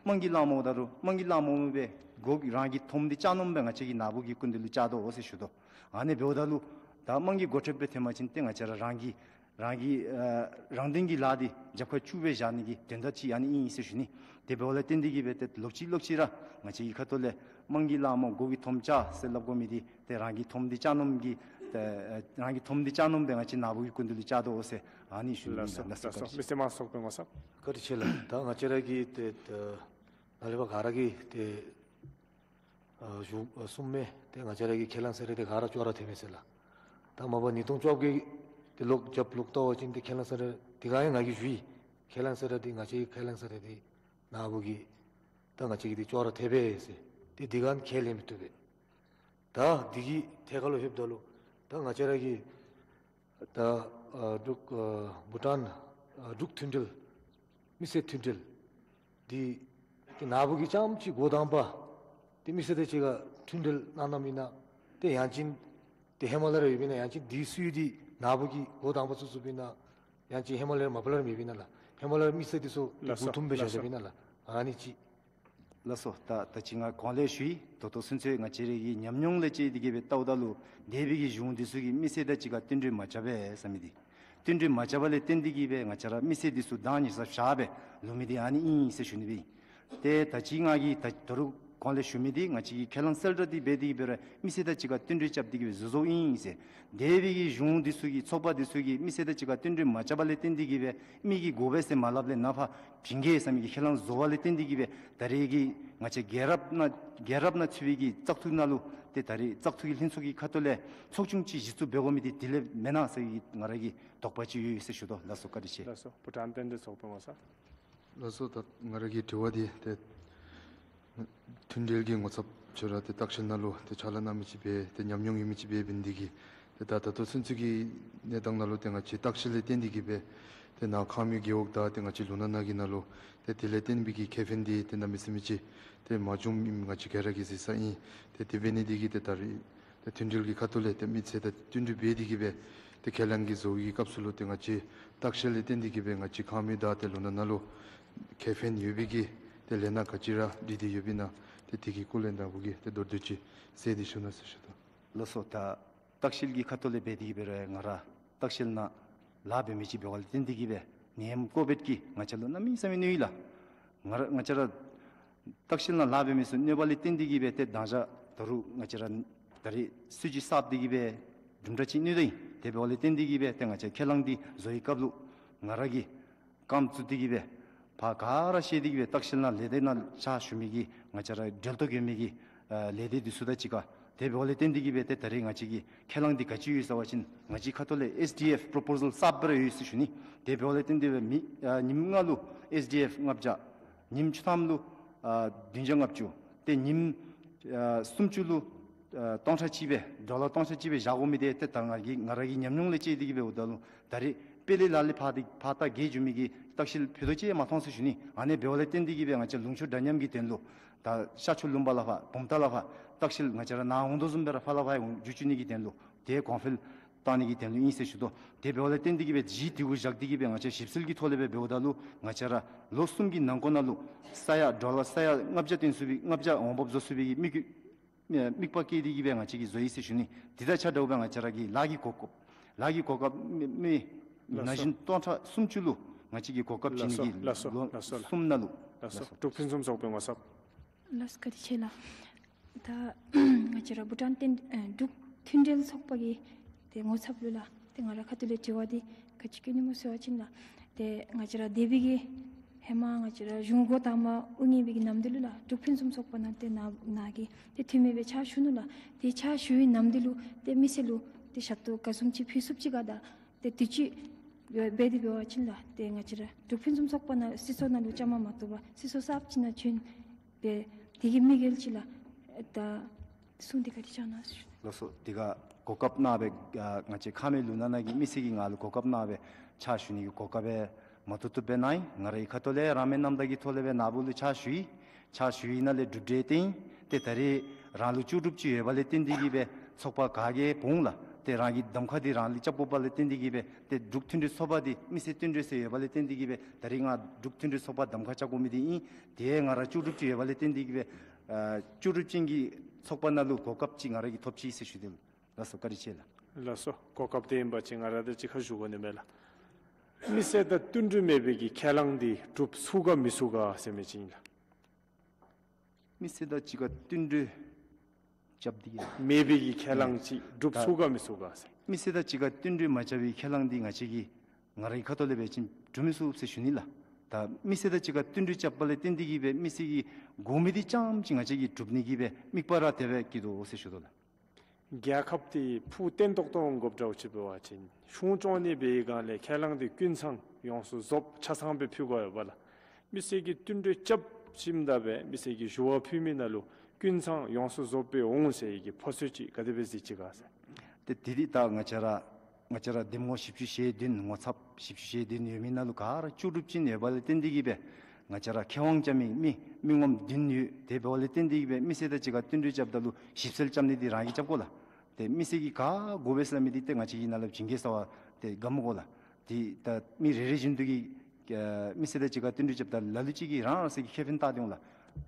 དམངས་ཀྱི་ལྷ་མོ་ད་རུང་དམངས་ཀྱི་ལྷ་མོ་མེན་པས། མགུ་གི་རང་གི་ཐོམ་འདི་བཅག་ནོར་མེན་པས། ང་བཅས་ཀྱིས་ནཱ་བུ་གི་སྐུ་མདུན་ལུ་བཅར་དོ་འོ་ཟེར་ཞུ་དོ། ཨ་ནི་འབདཝ་ད་ལུ་ད་དམངས་ཀྱི་འགོ་ཁྲིདཔ་སྦེ་ཐོནམ་ཅིན་ཏེ་ང་བཅས་ར་རང་གི་རང་གི་ཨ་རང་སྟེང་གི་ལཱ་འདི་རྒྱབ་ཁར་བཅུག་སྦེ་བཞག་ནི་གི་དོན་དག་ཅིག་ཨ་ནི་ཨིན་ཟེར་ཞུ་ནི། དེ་འབདཝ་ལས་བརྟེན་ཏེ་གིས་སྦེ་ཏེ་ལོག་ཅི་ལོག་ཅི་ར་ང་བཅས་ཀྱི་ཁ་ཐུག་ལས་དམངས་ཀྱི་ལྷ་མོ་མགུ་གི་ཐོམ་ཅག་ཟེར་སླབ་དགོ་མི་འདི་ཏེ་རང་གི་ཐོམ་འདི་བཅག་ནོར་གྱི་ཏེ་རང་གི་ཐོམ་འདི་བཅག་ནོར་སྦེ་ང་བཅས་ནཱ་བུ་གི་སྐུ་མདུན་ལུ་བཅར་དོ་འོ་ཟེར་ཨ་ནི་ཞུ་ནི་ཨིན་ལགས། ལགས་སོ། ལགས་སོ། མི་སེར་དམངས་ཚོགས་པའི་ངོ་ས། བཀའ་དྲིན་ཆེ་ལགས། ད་ང་བཅས་ར་གི་ཏེ་ད་ནཱ་ལས་ཕར་ག་ར་གིས་ཏེ་ཨ་ཞུ་ཨ་གསུངམ་མས། ཏེ་ང་བཅས་ར་གི་ཁས་བླངས་ཟེར་རུང་ཏེ་ག་ར་ཅོག་ར་འཐདཔ་མས་ཟེར་ལགས། ད་མ་པ་ཉིས་སྟོང་བཅོ་བརྒྱད་ཏེ་ལོག་རྒྱབ་ལོག་བལྟ་བ་ཅིན་ཏེ་ཁས་བླངས་ཟེར་རུང་དེ་སྒང་ཡང་ང་གིས་ཞུ་ཡི། ཁས་བླངས་ཟེར་རུང་ཏེ་ང་བཅས་ཀྱི་ཁས་བླངས་ཟེར་རུང་ཏེ་ནཱ་བུ་གི་ད་ང་བཅས་ཀྱི་ཏེ་ཅོག་ར་འཐདཔ་མས་ཟེར། ཏེ་དེ་སྒང་ཁས་ལེན་མི་བཏུབ་པས། ད་འདི་གི་ཐད་ཁར་ལུ་ལྷོདཔ་ད་ལུ་ད་ང་བཅས་ར་གི་ད་ཨ་འབྲུག་ཨ་བྷུ་ཊཱན་ཨ་འབྲུག་མཐུན་སྒྲིལ་མི་སེར་མཐུན་སྒྲིལ་འདི་ཏེ་ནཱ་བུ་གིས་རྐྱངམ་ཅིག་འགོ་དང་པ་ཏེ་མི་སེར་དང་གཅིག་ཁར་མཐུན་སྒྲིལ་གནང་གནངམ་ཨིན་ན་ཏེ་ཡང་ཅིན་ཏེ་ཧེ་མ་ལས་ར་ཡོདཔ་ཨིན་ན། ཡང་ཅིན་འདི་ཚུ་འདི་ནཱ་བུ་གིས་འགོ་དང་པ་བཙུགས་བཙུགསཔ་ཨིན་ན། ཡང་ཅིན་ཧེ་མ་ལས་ར་མ་པ་ལས་ར་མེདཔ་ཨིན་ན་ལགས། ཧེ་མ་ལས་ར་མི་སེར་འདི་ཚུ་ཏེ་ལགས་སོ། མགུ་འཐོམ་སྦེ་ལགས་སོ། བཞག་བཞགཔ་ཨིན་ན་ལགས། ཨ་ནི་ཅིག། ལགས་སོ། ད་ད་ཅི་ང་གོང་ལས་ཞུ་ཡི། ད་ལྟོ་ཚུན་ཚོད་ང་བཅས་ར་གི་ཉམས་མྱོང་ལས་དཔྱད་དེ་གིས་སྦེ་བལྟཝ་ད་ལུ་འདས་པའི་གི་གཞུང་འདི་ཚུ་གིས་མི་སེར་དང་གཅིག་ཁར་བསྟུན་གྲོས་མ་རྐྱབ་པས་ཟེར་མི་འདི་བསྟུན་གྲོས་མ་རྐྱབ་པ་ལས་བརྟེན་ཏེ་གིས་སྦེ་ང་བཅས་ར་མི་སེར་འདི་ཚུ་བདག་ཉར་ས་བཞག་སྦེ་ལུས་མི་འདི་ཨ་ནི་ཨིན་ཟེར་ཞུ་ནི་སྦེ་ཨིན། ཏེ་ད་ཅི་ང་གིས་ད་ད་རུང་གོང་ལས་ཞུ་མི་འདི་ང་བཅས་ཀྱི་ཁས་བླངས་གསལ་བསྒྲགས་འདི་འབད་དེ་གིས་སྦེ་ར་མི་སེར་དང་གཅིག་ཁར་བསྟུན་གྲོས་རྐྱབ་སྟེ་གིས་སྦེ་བཟོ་བཟོཝ་ཨིན་ཟེར། འདས་པའི་གི་གཞུང་འདི་ཚུ་གིས་ཚོགས་པ་འདི་ཚུ་གིས་མི་སེར་དང་གཅིག་ཁར་བསྟུན་གྲོས་མ་རྐྱབ་པ་ལས་བརྟེན་ཏེ་གིས་སྦེ་མི་གིས་དགོ་པས་ཟེར་མ་སླབ་ལས་ནཱ་ཕར་བྱིན་གེ་ཟེར་མི་གི་ཁས་བླངས་བཟོ་བ་ལས་བརྟེན་ཏེ་གིས་སྦེ་ད་རེས་ཀྱི་ང་བཅས་རྒྱལ་རབས་ནང་རྒྱལ་རབས་ནང་ཚུད་པའི་གི་བཙག་འཐུ་ནང་ལུ་ཏེ་ད་རེས་བཙག་འཐུ་གི་ལྷན་ཚོགས་ཀྱི་ཁ་ཐུག་ལས་ཚོགས་ཆུང་ཅིག་གཞི་བཙུགས་འབད་དགོ་མི་འདི་དེ་ལས་མེན་ན་ཟེར་གྱི་ང་ར་གི་དོགས་པ་ཅིག་ཡོད་ཟེར་ཞུ་དོ། ལགས་སོ། བཀའ་དྲིན་ཆེ། ལགས་སོ། བྷུ་ཊཱན་བསྟན་འཛིན་ཚོགས་པའི་ངོ་ས། ལགས་སོ། ད་ང་ར་གི་དྲི་བ་འདི་ཏེ་མཐུན་སྒྲིལ་གྱི་ངོ་ཚབ་ཁྱོད་ར་ཏེ་ལྟ་བཤལ་ནང་ལུ་ཏེ་ཕྱག་ལཱ་གནང་མི་ཅིག་སྦེ་ཏེ་ཉམས་མྱོང་ཡོད་མི་ཅིག་སྦེ་འབད་ནི་འདི་གིས་ཏེ་ད་ད་ལྟོ་ཚུན་ཚོད་ཀྱི་གནས་སྟངས་ནང་ལུ་ཏེ་ང་བཅས་ལྟ་བཤལ་ལས་བརྟེན་ཏེ་གིས་སྦེ་ཏེ་ནཱ་ཁམས་མི་རྒེད་འོག་དང་ཏེ་ང་བཅས་ལུང་ནག་ནང་གི་ནང་ལུ་ཏེ་དེ་ལས་བརྟེན་པའི་གི་ཁེ་ཕན་འདི་ཏེ་གནམ་མེད་ས་མེད་ཅིག་ཏེ་མ་བྱུངམ་ཨིནམ་ང་བཅས་ག་ར་གིས་གཟིགས་ས་ཨིན། ཏེ་དེ་འབད་ནི་འདི་གིས་ཏེ་ད་རེས་ཏེ་མཐུན་སྒྲིལ་གྱི་ཁ་ཐུག་ལས་ཏེ་མི་སེར་དང་བསྟུན་གྲོས་འབད་དེ་གིས་སྦེ་ཏེ་ཁས་བླངས་ཀྱི་བཟོ་བའི་སྐབས་སུ་ལུ་ཏེ་ང་བཅས་ལྟ་བཤལ་ལས་བརྟེན་ཏེ་གིས་སྦེ་ང་བཅས་ཁམས་མི་དང་ཏེ་ལུང་ནག་ནང་ལུ་ཁེ་ཕན་ཡོད་པའི་གི་ཏེ་ལས་སྣ་ག་ཅི་ར་སྒྲིག་སྟེ་ཡོདཔ་ཨིན་ན། ཏེ་དེ་གི་སྐོར་ལས་ནཱ་བུ་གིས་ཏེ་མདོར་བསྡུས་ཅིག་གསལ་ཏེ་ཞུ་གནང་ཟེར་ཞུ་དོ། ལགས་སོ། ད་ལྟ་བཤལ་གྱི་ཁ་ཐུག་ལས་འབད་དེ་གིས་སྦེ་ར་ང་ར་ལྟ་བཤལ་ནང་ལཱ་འབད་མི་ཅིག་འབདཝ་ལས་བརྟེན་ཏེ་གིས་སྦེ་ནད་ཡམས་ཀོ་བིཌ་ཀྱིས་ང་བཅས་ལུ་གནམ་མེད་ས་མེད་གནོད་ཡི་ལགས། ང་ར་ང་བཅས་ར་ལྟ་བཤལ་ནང་ལཱ་འབད་མི་ཚུ་གནོད་པ་ལས་བརྟེན་ཏེ་གིས་སྦེ་ཏེ་མདང་ཞག་ད་རུང་ང་བཅས་ར་ད་རེས་གསོལ་ཇ་བསགས་ཏེ་གིས་སྦེ་དུམ་གྲ་ཅིག་གནོད་དེ་ཨིན། དེ་འབདཝ་ལས་བརྟེན་ཏེ་གིས་སྦེ་ཏེ་ང་བཅས་ཁས་བླངས་འདི་བཟོ་བའི་སྐབས་ལུ་ང་ར་གིས་རྐངམ་བཙུགས་ཏེ་གིས་སྦེ་ཕར་ག་ར་བཤལ་ཏེ་གིས་སྦེ་ལྟ་བཤལ་ནང་ལས་སྡེ་ནང་ཕྱག་ཞུ་མི་གི་ང་བཅས་ར་འབྲེལ་གཏོགས་ཡོད་མི་གི་ཨ་ལས་སྡེ་འདི་ཚུ་དང་གཅིག་ཁར་ དེ་འབདཝ་ལས་བརྟེན་ཏེ་གིས་སྦེ་ཏེ་ད་རེས་ང་བཅས་ཀྱི་ཁས་བླངས་འདི་ག་ཅི་ཡོད་ཟེར་བ་ཅིན་ང་བཅས་ཁ་ཐུག་ལས་ཨེསི་ཌི་ཨེཕ་པོ་རོ་པོ་ཟལ་གསརཔ་སྦེ་ར་ཡོད་ཟེར་ཞུ་ནི། དེ་འབདཝ་ལས་བརྟེན་ཏེ་སྦེ་མི་ཨ་ཉིནམ་ལྔ་ལུ་ཨེསི་ཌི་ཨེཕ་ལྔ་བརྒྱ། ཉིནམ་བཅུ་ཐམ་ལུ་ཨ་བདུན་བརྒྱ་ལྔ་བཅུ། ཏེ་ཉིནམ་ཨ་སུམ་ཅུ་ལུ་ཨ་སྟོང་ཕྲག་གཅིག་སྦེ་ཌོ་ལར་སྟོང་ཕྲག་གཅིག་སྦེ་བཞག་དགོ་མི་འདི་ཏེ་ད་ང་གི་ང་ར་གི་ཉམས་མྱོང་ལས་དཔྱད་དེ་གིས་སྦེ་འབདཝ་ད་ལུ་ད་རེས་དཔེ་ལས་ལ་ལས་ཕར་འདི་ཕར་ད་རྒྱས་འགྱོ་མི་གི་ལྟ་བཤལ་ཕུད་རྡོག་ཅིག་མ་མཐོང་ཟེར་ཞུ་ནི། ཨ་ནི་འབདཝ་ལས་བརྟེན་ཏེ་གིས་སྦེ་ང་བཅས་ལུང་ཕྱོགས་འདྲ་མཉམ་གྱི་དོན་ལུ་ད་ཤར་ཕྱོགས་ལུང་པ་ལས་ཕར་བུམ་ཐང་ལས་ཕར་ལྟ་བཤལ་ང་བཅས་ར་ནཱ་འོང་དོ་བཟུམ་སྦེ་ར་ཕར་ལས་ཕར་འོང་འགྱོ་བཅུག་ནི་གི་དོན་ལུ་དེ་གོང་འཕེལ་བཏང་ནི་གི་དོན་ལུ་ཨིན་ཟེར་ཞུ་དོ། དེ་འབདཝ་ལས་བརྟེན་ཏེ་གིས་སྦེ་གཞི་དེ་གུ་བཞག་སྟེ་གིས་སྦེ་ང་བཅས་ཞིབ་འཚོལ་གྱི་ཐོག་ལས་སྦེ་འབདཝ་ད་ལུ་ང་བཅས་ར་ལོ་གསུམ་གྱི་ནང་འཁོད་ནང་ལུ་ས་ཡ་ཌོ་ལར་ས་ཡ་ལྔ་བརྒྱ་བཏོན་ཚུགས་པའི་ལྔ་བརྒྱ་འོང་འབབ་བཟོ་ཚུགས་པའི་གི་དམིགས་ཡུལ་དམིགས་པ་བསྐྱེད་དེ་གིས་སྦེ་ང་བཅས་ཀྱིས་བཟོ་ཡི་ཟེར་ཞུ་ནི། དེ་དང་ཆ་འདྲཝ་སྦེ་ང་བཅས་ར་གི་ལཱ་གི་གོ་སྐབས་ལཱ་གི་གོ་སྐབས་མི་མི་ལགས་སོ། ན་གཞོན་སྟོང་ཕྲག་སུམ་ཅུ་ལུ་ང་བཅས་ཀྱིས་གོ་སྐབས་བྱིན་ནི་གི་ལགས་སོ། ལོ་ལགས་སོ། ལགས་སོ། གསུམ་ནང་ལུ། ལགས་སོ། ལགས་སོ། འབྲུག་ཕུན་སུམ་ཚོགས་པའི་ངོ་ཚབ། ལགས་སོ། བཀའ་དྲིན་ཆེ་ལགས། ད་ང་བཅས་ར་བྷུ་ཊཱན་ཏེན་ཨ་འབྲུག་མཐུན་འབྲེལ་ཚོགས་པ་གི་ཏེ་ངོ་ཚབ་ལུ་ལགས། ཏེ་ང་ར་ཁ་ཐུག་ལས་དྲི་བ་འདི་ག་ཅི་བཀོད་ནི་སྨོ་ཟེར་བ་ཅིན་ལགས། ཏེ་ང་བཅས་ར་འདས་པའི་གི་ཧེ་མ་ང་བཅས་ར་གཞུང་འགོ་དང་པ་དབུ་བརྙེས་པའི་གི་ནམ་དུས་ལུ་ལགས། འབྲུག་ཕུན་སུམ་ཚོགས་པ་ནང་ཏེ་ནཱ་ནཱ་གི་ཏེ་འཐུས་མི་སྦེ་ཕྱག་ཞུ་ནུག་ལགས། ཏེ་ཕྱག་ཞུ་བའི་ནམ་དུས་ལུ་ཏེ་མི་སེར་ལུ་ཏེ་ཞབས་ཏོག་ག་བཟུམ་ཅིག་ཕུལ་ཚུགསཔ་ཅིག་ག་དང་ཏེ་དུས་ཅི་འབད་དེ་འབད་བ་ཅིན་ལགས། ཏེ་ང་བཅས་ར་འབྲུག་ཕུན་སུམ་ཚོགས་པ་ནང་སྲིད་ཚོགས་ནང་ལུ་བཅའ་མར་མ་གཏོགས་པར་སྲིད་ཚོགས་གསརཔ་ཅིག་ནང་བྱོན་སྦེ་དེ་གི་དམིགས་ཡུལ་ཅིག་ལགས། ད་གསུང་འདི་བཀའ་དྲིན་བསྐྱང་གནང་ཟེར་ཞུ། ལགས་སོ། དེ་ག་གོ་སྐབས་གནང་སྦེ་ཨ་ང་བཅས་ཁ་མེད་ལུང་ནག་ནང་གི་མི་སེར་གྱིས་ང་ལུ་གོ་སྐབས་གནང་སྦེ་ཕྱག་ཞུ་ནི་གི་གོ་སྐབས་སྦེ་མ་ཐུབ་ཐུབ་སྦེ་གནང་ཡི། ང་རའི་ཁ་ཐུག་ལས་རང་མོས་རྣམ་དག་གི་ཐོག་ལས་སྦེ་ནཱ་བུ་ལུ་ཕྱག་ཞུ་ཡི། ཕྱག་ཞུ་ཡི་ནང་ལས་གྲུབ་འབྲས་བཏོན་ཡི། ཏེ་ད་རེས་རང་ལུ་ལྕོགས་གྲུབ་ཅིག་ཡོད་པ་ལས་བརྟེན་ཏེ་གིས་སྦེ་ཚོགས་པ་ག་གིས་འོང་ལགས། ཏེ་རང་གི་གདམ་ཁ་འདི་རང་ལས་རྐྱབ་དགོ་པ་ལས་བརྟེན་ཏེ་གིས་སྦེ་ཏེ་འབྲུག་མཐུན་འབྲེལ་ཚོགས་པ་འདི་མི་སེར་བསྟུན་གྲོས་ཟེར་ཡོད་པ་ལས་བརྟེན་ཏེ་གིས་སྦེ་ད་རེས་ང་འབྲུག་མཐུན་འབྲེལ་ཚོགས་པ་གདམ་ཁ་རྐྱབ་དགོ་མི་འདི་ཨིན། ཏེ་ང་ར་ལྕོགས་གྲུབ་ཅིག་ཡོད་པ་ལས་བརྟེན་ཏེ་གིས་སྦེ་ཨ་ལྕོགས་གྲུབ་ཅན་གྱི་ཚོགས་པ་ནང་ལུ་གོ་སྐབས་ཅིག་ང་ར་གིས་ཐོབ་ཅི་ཟེར་ཞུ་དོ་ལགས། ལགས་སོ། བཀའ་དྲིན་ཆེ་ལགས། ལགས་སོ། གོ་སྐབས་དེ་ཨིན་པ་ཅིན་ང་ར་དང་གཅིག་ཁར་ཞུ་དགོ་ནི་མས་ལགས། མི་སེར་དང་བསྟུན་གྲོས་མེད་པའི་གི་ཁས་བླངས་འདི་གྲུབ་ཚུགས་ག་མི་ཚུགས་ག་ཟེར་མི་ཅིག་ཨིན་ལགས། མི་སེར་དང་གཅིག་ཁར་བསྟུན་གྲོས་རྐྱབ་སྟེ་གིས་མེད་པའི་གི་ཁས་བླངས་ཅིག་གྲུབ་ད་ཚུགས་ག་མི་ཚུགས་ག་ཟེར། མི་སེར་དང་གཅིག་ཁར་བསྟུན་གྲོས་མ་རྐྱབ་པའི་ཁས་བླངས་འདི་ང་བཅས་ཀྱིས་ང་རའི་ཁ་ཐུག་ལས་འབད་བ་ཅིན་གྲུབ་མི་ཚུགས་ཟེར་ཞུ་ནི་ལགས། ད་མི་སེར་དང་གཅིག་ཁར་བསྟུན་གྲོས་རྐྱབ་པ་ལས་བརྟེན་ཏེ་གིས་སྦེ་མི་སེར་གྱི་དགོ་མི་འདི་རྐྱངམ་ཅིག་ང་བཅས་ཀྱིས་གྲུབ་ནི་གི་སྦེ་དམིགས་པ་ར་དེ་སྦེ་བསྐྱེད་དོ་ཟེར་ཞུ་དོ་ལགས། རྒྱལ་ཁབ་འདི་ཕུགས་བརྟན་ཏོག་ཏོ་འོང་དགོཔ་འདྲཝ་ཅིག་འབད་བ་ཅིན་གཞུང་སྐྱོང་ནི་འབད་བའི་སྒང་ལས་ཁས་བླངས་འདི་ཀུན་ཚང་ཡོངས་སུ་རྫོགསཔ་ཆ་ཚང་སྦེ་ཕུལ་དགོ་པས་ལགས། མི་སེར་གྱིས་བསྟུན་གྲོས་རྐྱབ་ཞིནམ་ད་སྦེ་མི་སེར་གྱིས་ཞུ་བ་ཕུལ་མི་ནང་ལུ་ཀུན་ཚང་ཡོངས་སུ་རྫོགསཔ་སྦེ་འོང་ཟེར་བའི་གི་ཕོ་ཚོད་ཅིག་ག་དེ་སྦེ་གཟིགས་ཅི་ག་ཟེར། ཏེ་དེ་འདི་ད་ང་བཅས་ར་ང་བཅས་ར་འདེམས་ངོ་བཞི་བཅུ་ཞེ་བདུན་ངོ་ཚབ་བཞི་བཅུ་ཞེ་བདུན་ཡོད་མི་ནང་ལུ་ག་ར་ལྕོགས་གྲུབ་ཅན་ཡོད་པ་ལས་བརྟེན་ཏེ་གིས་སྦེ་ང་བཅས་ར་ཁེ་དབང་རྐྱབ་མི་མི་མི་ངོམ་བདུན་ཡོད། དེ་འབདཝ་ལས་བརྟེན་ཏེ་གིས་སྦེ་མི་སེར་དང་གཅིག་ཁར་བསྟུན་གྲོས་རྐྱབ་ད་ལུ་ཞིབ་འཚོལ་རྐྱབ་ནི་འདི་རང་གིས་རྐྱབ་དགོ་ལགས། ཏེ་མི་སེར་གྱིས་ག་དགོ་པས་ཟེར་མི་འདི་ཏེ་ང་བཅས་ཀྱིས་ནཱ་ལས་བྱིན་གེ་ཟེར་བ་ཏེ་དགའ་མི་དགོ་ལགས། ཏེ་ད་མི་རེ་རེ་བཞིན་དུ་གིས་ཨ་མི་སེར་དང་གཅིག་ཁར་བསྟུན་གྲོས་རྐྱབ་ད་ལ་ལུ་ཅིག་གིས་རང་རང་སོའི་གི་ཁེ་ཕན་བལྟ་སྟེ་འོང་ལགས།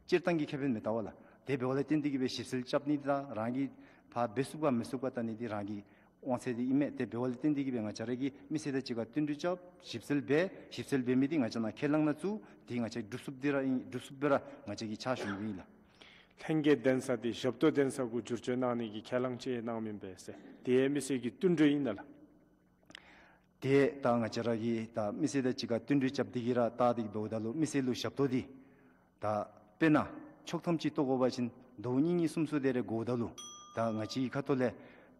སྤྱིར་བཏང་གི་ཁེ་ཕན་མི་བལྟ་བས་ལགས། དེ་འབདཝ་ལས་བརྟེན་ཏེ་གིས་སྦེ་ཞིབ་འཚོལ་རྐྱབ་ནི་དང་རང་གིས་ཕར་འབད་ཚུགས་ག་མི་ཚུགས་ག་བལྟ་ནི་འདི་རང་གི་དབང་ཚད་འདི་ཨིན་མས། དེ་འབདཝ་ལས་བརྟེན་ཏེ་གིས་སྦེ་ང་བཅས་ར་གིས་མི་སེར་དང་གཅིག་ཁར་བསྟུན་གྲོས་རྐྱབ་ཞིབ་འཚོལ་འབད་ཞིབ་འཚོལ་འབད་མི་འདི་ང་བཅས་ནཱ་ཁས་བླངས་ནང་བཙུགས་ཏེ་ང་བཅས་སྒྲུབ་ཚུགསཔ་འདི་ར་ཨིན། སྒྲུབ་ཚུགསཔ་སྦེ་ར་ང་བཅས་ཀྱིས་ཕྱག་ཞུ་ནི་ཨིན་ལགས། ལྷན་རྒྱས་གདན་ས་འདི་ཞབས་ཏོག་གདན་ས་གུ་བསྒྱུར་བཅོས་གནང་ནི་གི་ཁས་བླངས་ཅིག་གནང་མི་ཨིན་པས་ཟེར། དེ་མི་སེར་གྱི་བསྟུན་གྲོས་ཨིན་ན་ལགས། དེ་ད་ང་བཅས་ར་གིས་ད་མི་སེར་དང་གཅིག་ཁར་བསྟུན་གྲོས་རྐྱབ་སྟེ་གིས་ར་བལྟ་སྟེ་འབདཝ་ད་ལུ་མི་སེར་ལུ་ཞབས་ཏོག་འདི་ད་དཔེར་ན་ཆོག་ཐམ་ཅིག་བཏོག་དགོ་པ་ཅིན་ཟླཝ་གཉིས་གཉིས་གསུམ་གསུམ་དེ་རེ་འགོརཝ་ད་ལུ་ད་ང་བཅས་ཀྱི་ཁ་ཐུག་ལས་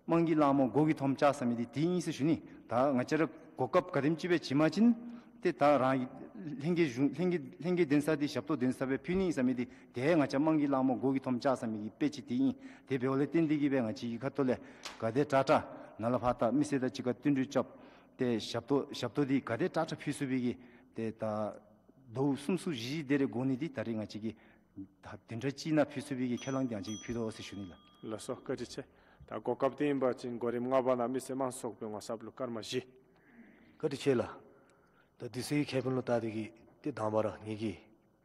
དམངས་ཀྱི་གླང་མོ་མགོ་གིས་འཐོམ་ལྕག་ཟ་མི་འདི་དེ་ཨིན་ཟེར་ཞུ་ནི། ད་ང་བཅས་ར་གོ་སྐབས་ག་དེམ་ཅིག་སྦེ་བྱིན་པ་ཅིན་ཏེ་ད་རང་གི་ལྷན་རྒྱས་གཞུང་ལྷན་རྒྱས་ལྷན་རྒྱས་གདན་ས་འདི་ཞབས་ཏོག་གདན་ས་སྦེ་ཕུལ་ནི་ཨིན་ཟེར་མི་འདི་ཏེ་ང་བཅས་དམངས་ཀྱི་གླང་མོ་མགོ་གིས་འཐོམ་ལྕག་ཟ་མི་གི་དཔེ་ཅིག་དེ་ཨིན། དེ་འབདཝ་ལས་བརྟེན་ཏེ་གིས་སྦེ་ང་བཅས་ཀྱི་ཁ་ཐུག་ལས་ག་དེ་དྲག་དྲག་ནཱ་ལས་ཕར་ད་མི་སེར་དང་གཅིག་ཁར་བསྟུན་གྲོས་རྐྱབ་ཏེ་ཞབས་ཏོག་ཞབས་ཏོག་འདི་ག་དེ་དྲག་དྲག་ཕུལ་ཚུགས་པའི་གི་ཏེ་ད་ཟླཝ་གསུམ་གསུམ་བཞི་བཞི་དེ་རེ་འགོར་ནི་འདི་ད་རེས་ང་བཅས་ཀྱིས་ད་བདུན་ཕྲག་གཅིག་ནང་ཕུལ་ཚུགས་པའི་གི་ཁས་བླངས་འདི་ང་བཅས་ཀྱིས་ཕུལ་དོ་ཟེར་ཞུ་ནི་ལགས། ལགས་སོ། བཀའ་དྲིན་ཆེ། ད་གོ་སྐབས་དེ་ཨིན་པ་ཅིན་གོ་རིམ་ལྔ་པ་ནང་མི་སེར་དམངས་གཙོ་ཚོགས་པའི་ངོ་ཚབ་ལུ་སྐར་མ་བཞི། བཀའ་དྲིན་ཆེ་ལགས། ད་དུས་ཚོད་ཀྱི་ཁེ་ཕན་ལུ་བལྟ་སྟེ་གིས་ཏེ་དང་པ་ར་ངེ་གི་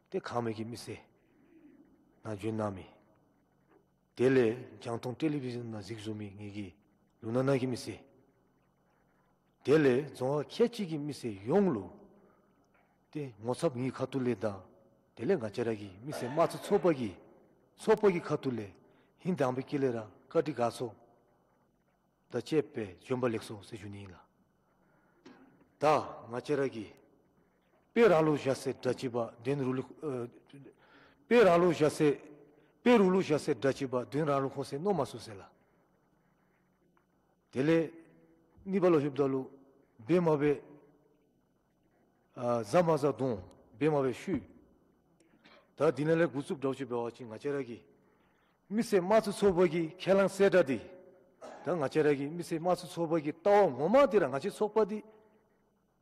ཏེ་ཁ་མེད་ཀྱི་མི་སེར་ནཱ་བྱོན་གནང་མི། དེ་ལས་རྒྱང་མཐོང་ཊེ་ལི་བི་ཞཱན་ནང་གཟིགས་བཟུང་མི་ངེ་གི་ལུང་ནག་ནང་གི་མི་སེར། དེ་ལས་རྫོང་ཁག་ཁལ་གཅིག་གི་མི་སེར་ཡོངས་ལུ་ཏེ་ངོ་ཚབ་ངེ་གི་ཁ་ཐུག་ལས་དང་དེ་ལས་ང་བཅས་ར་གི་མི་སེར་དམངས་གཙོ་ཚོགས་པ་གི་ཚོགས་པ་གི་ཁ་ཐུག་ལས་ཧིང་དྭངས་པའི་དཀྱིལ་ལས་ར་བཀའ་དྲིན་དགའ་ཚོར་དང་བཅས་པའི་བྱོན་པ་ལེགས་སོ་ཟེར་ཞུ་ནི་ཨིན་ལགས། ད་ང་བཅས་ར་གི་དཔེ་ར་ལུ་བཞག་ཟེར་དྲག་ཅིག་པ་དོན་རུ་ལུ་ཨ་དཔེ་ར་ལུ་བཞག་ཟེར་ དཔེ་རུ་ལུ་བཞག་སའི་སྒྲ་གཅིག་པ། དོན་རང་ལུ་འཁོར་སའི་མནོ་མ་ཚུགས་ཟེར་ལགས། དེ་ལས་གཉིས་པ་ལུ་ལྷོདཔ་ད་ལུ་འབད་མ་འབད་ཨ་བཟའ་མ་བཟའ་གདོང་། འབད་མ་འབད་ཤུལ། ད་དེ་ནང་ལས་འགོ་བཙུགས་འདྲཝ་ཅིག་འབད་བ་ཅིན་ང་བཅས་ར་གི་མི་སེར་དམངས་གཙོ་ཚོགས་པ་གི་ཁས་བླངས་གསལ་བསྒྲགས་འདི། ད་ང་བཅས་ར་གི་མི་སེར་དམངས་གཙོ་ཚོགས་པ་གི་ལྟ་བ་ངོ་མ་འདི་ར་ང་བཅས་ཚོགས་པ་འདི་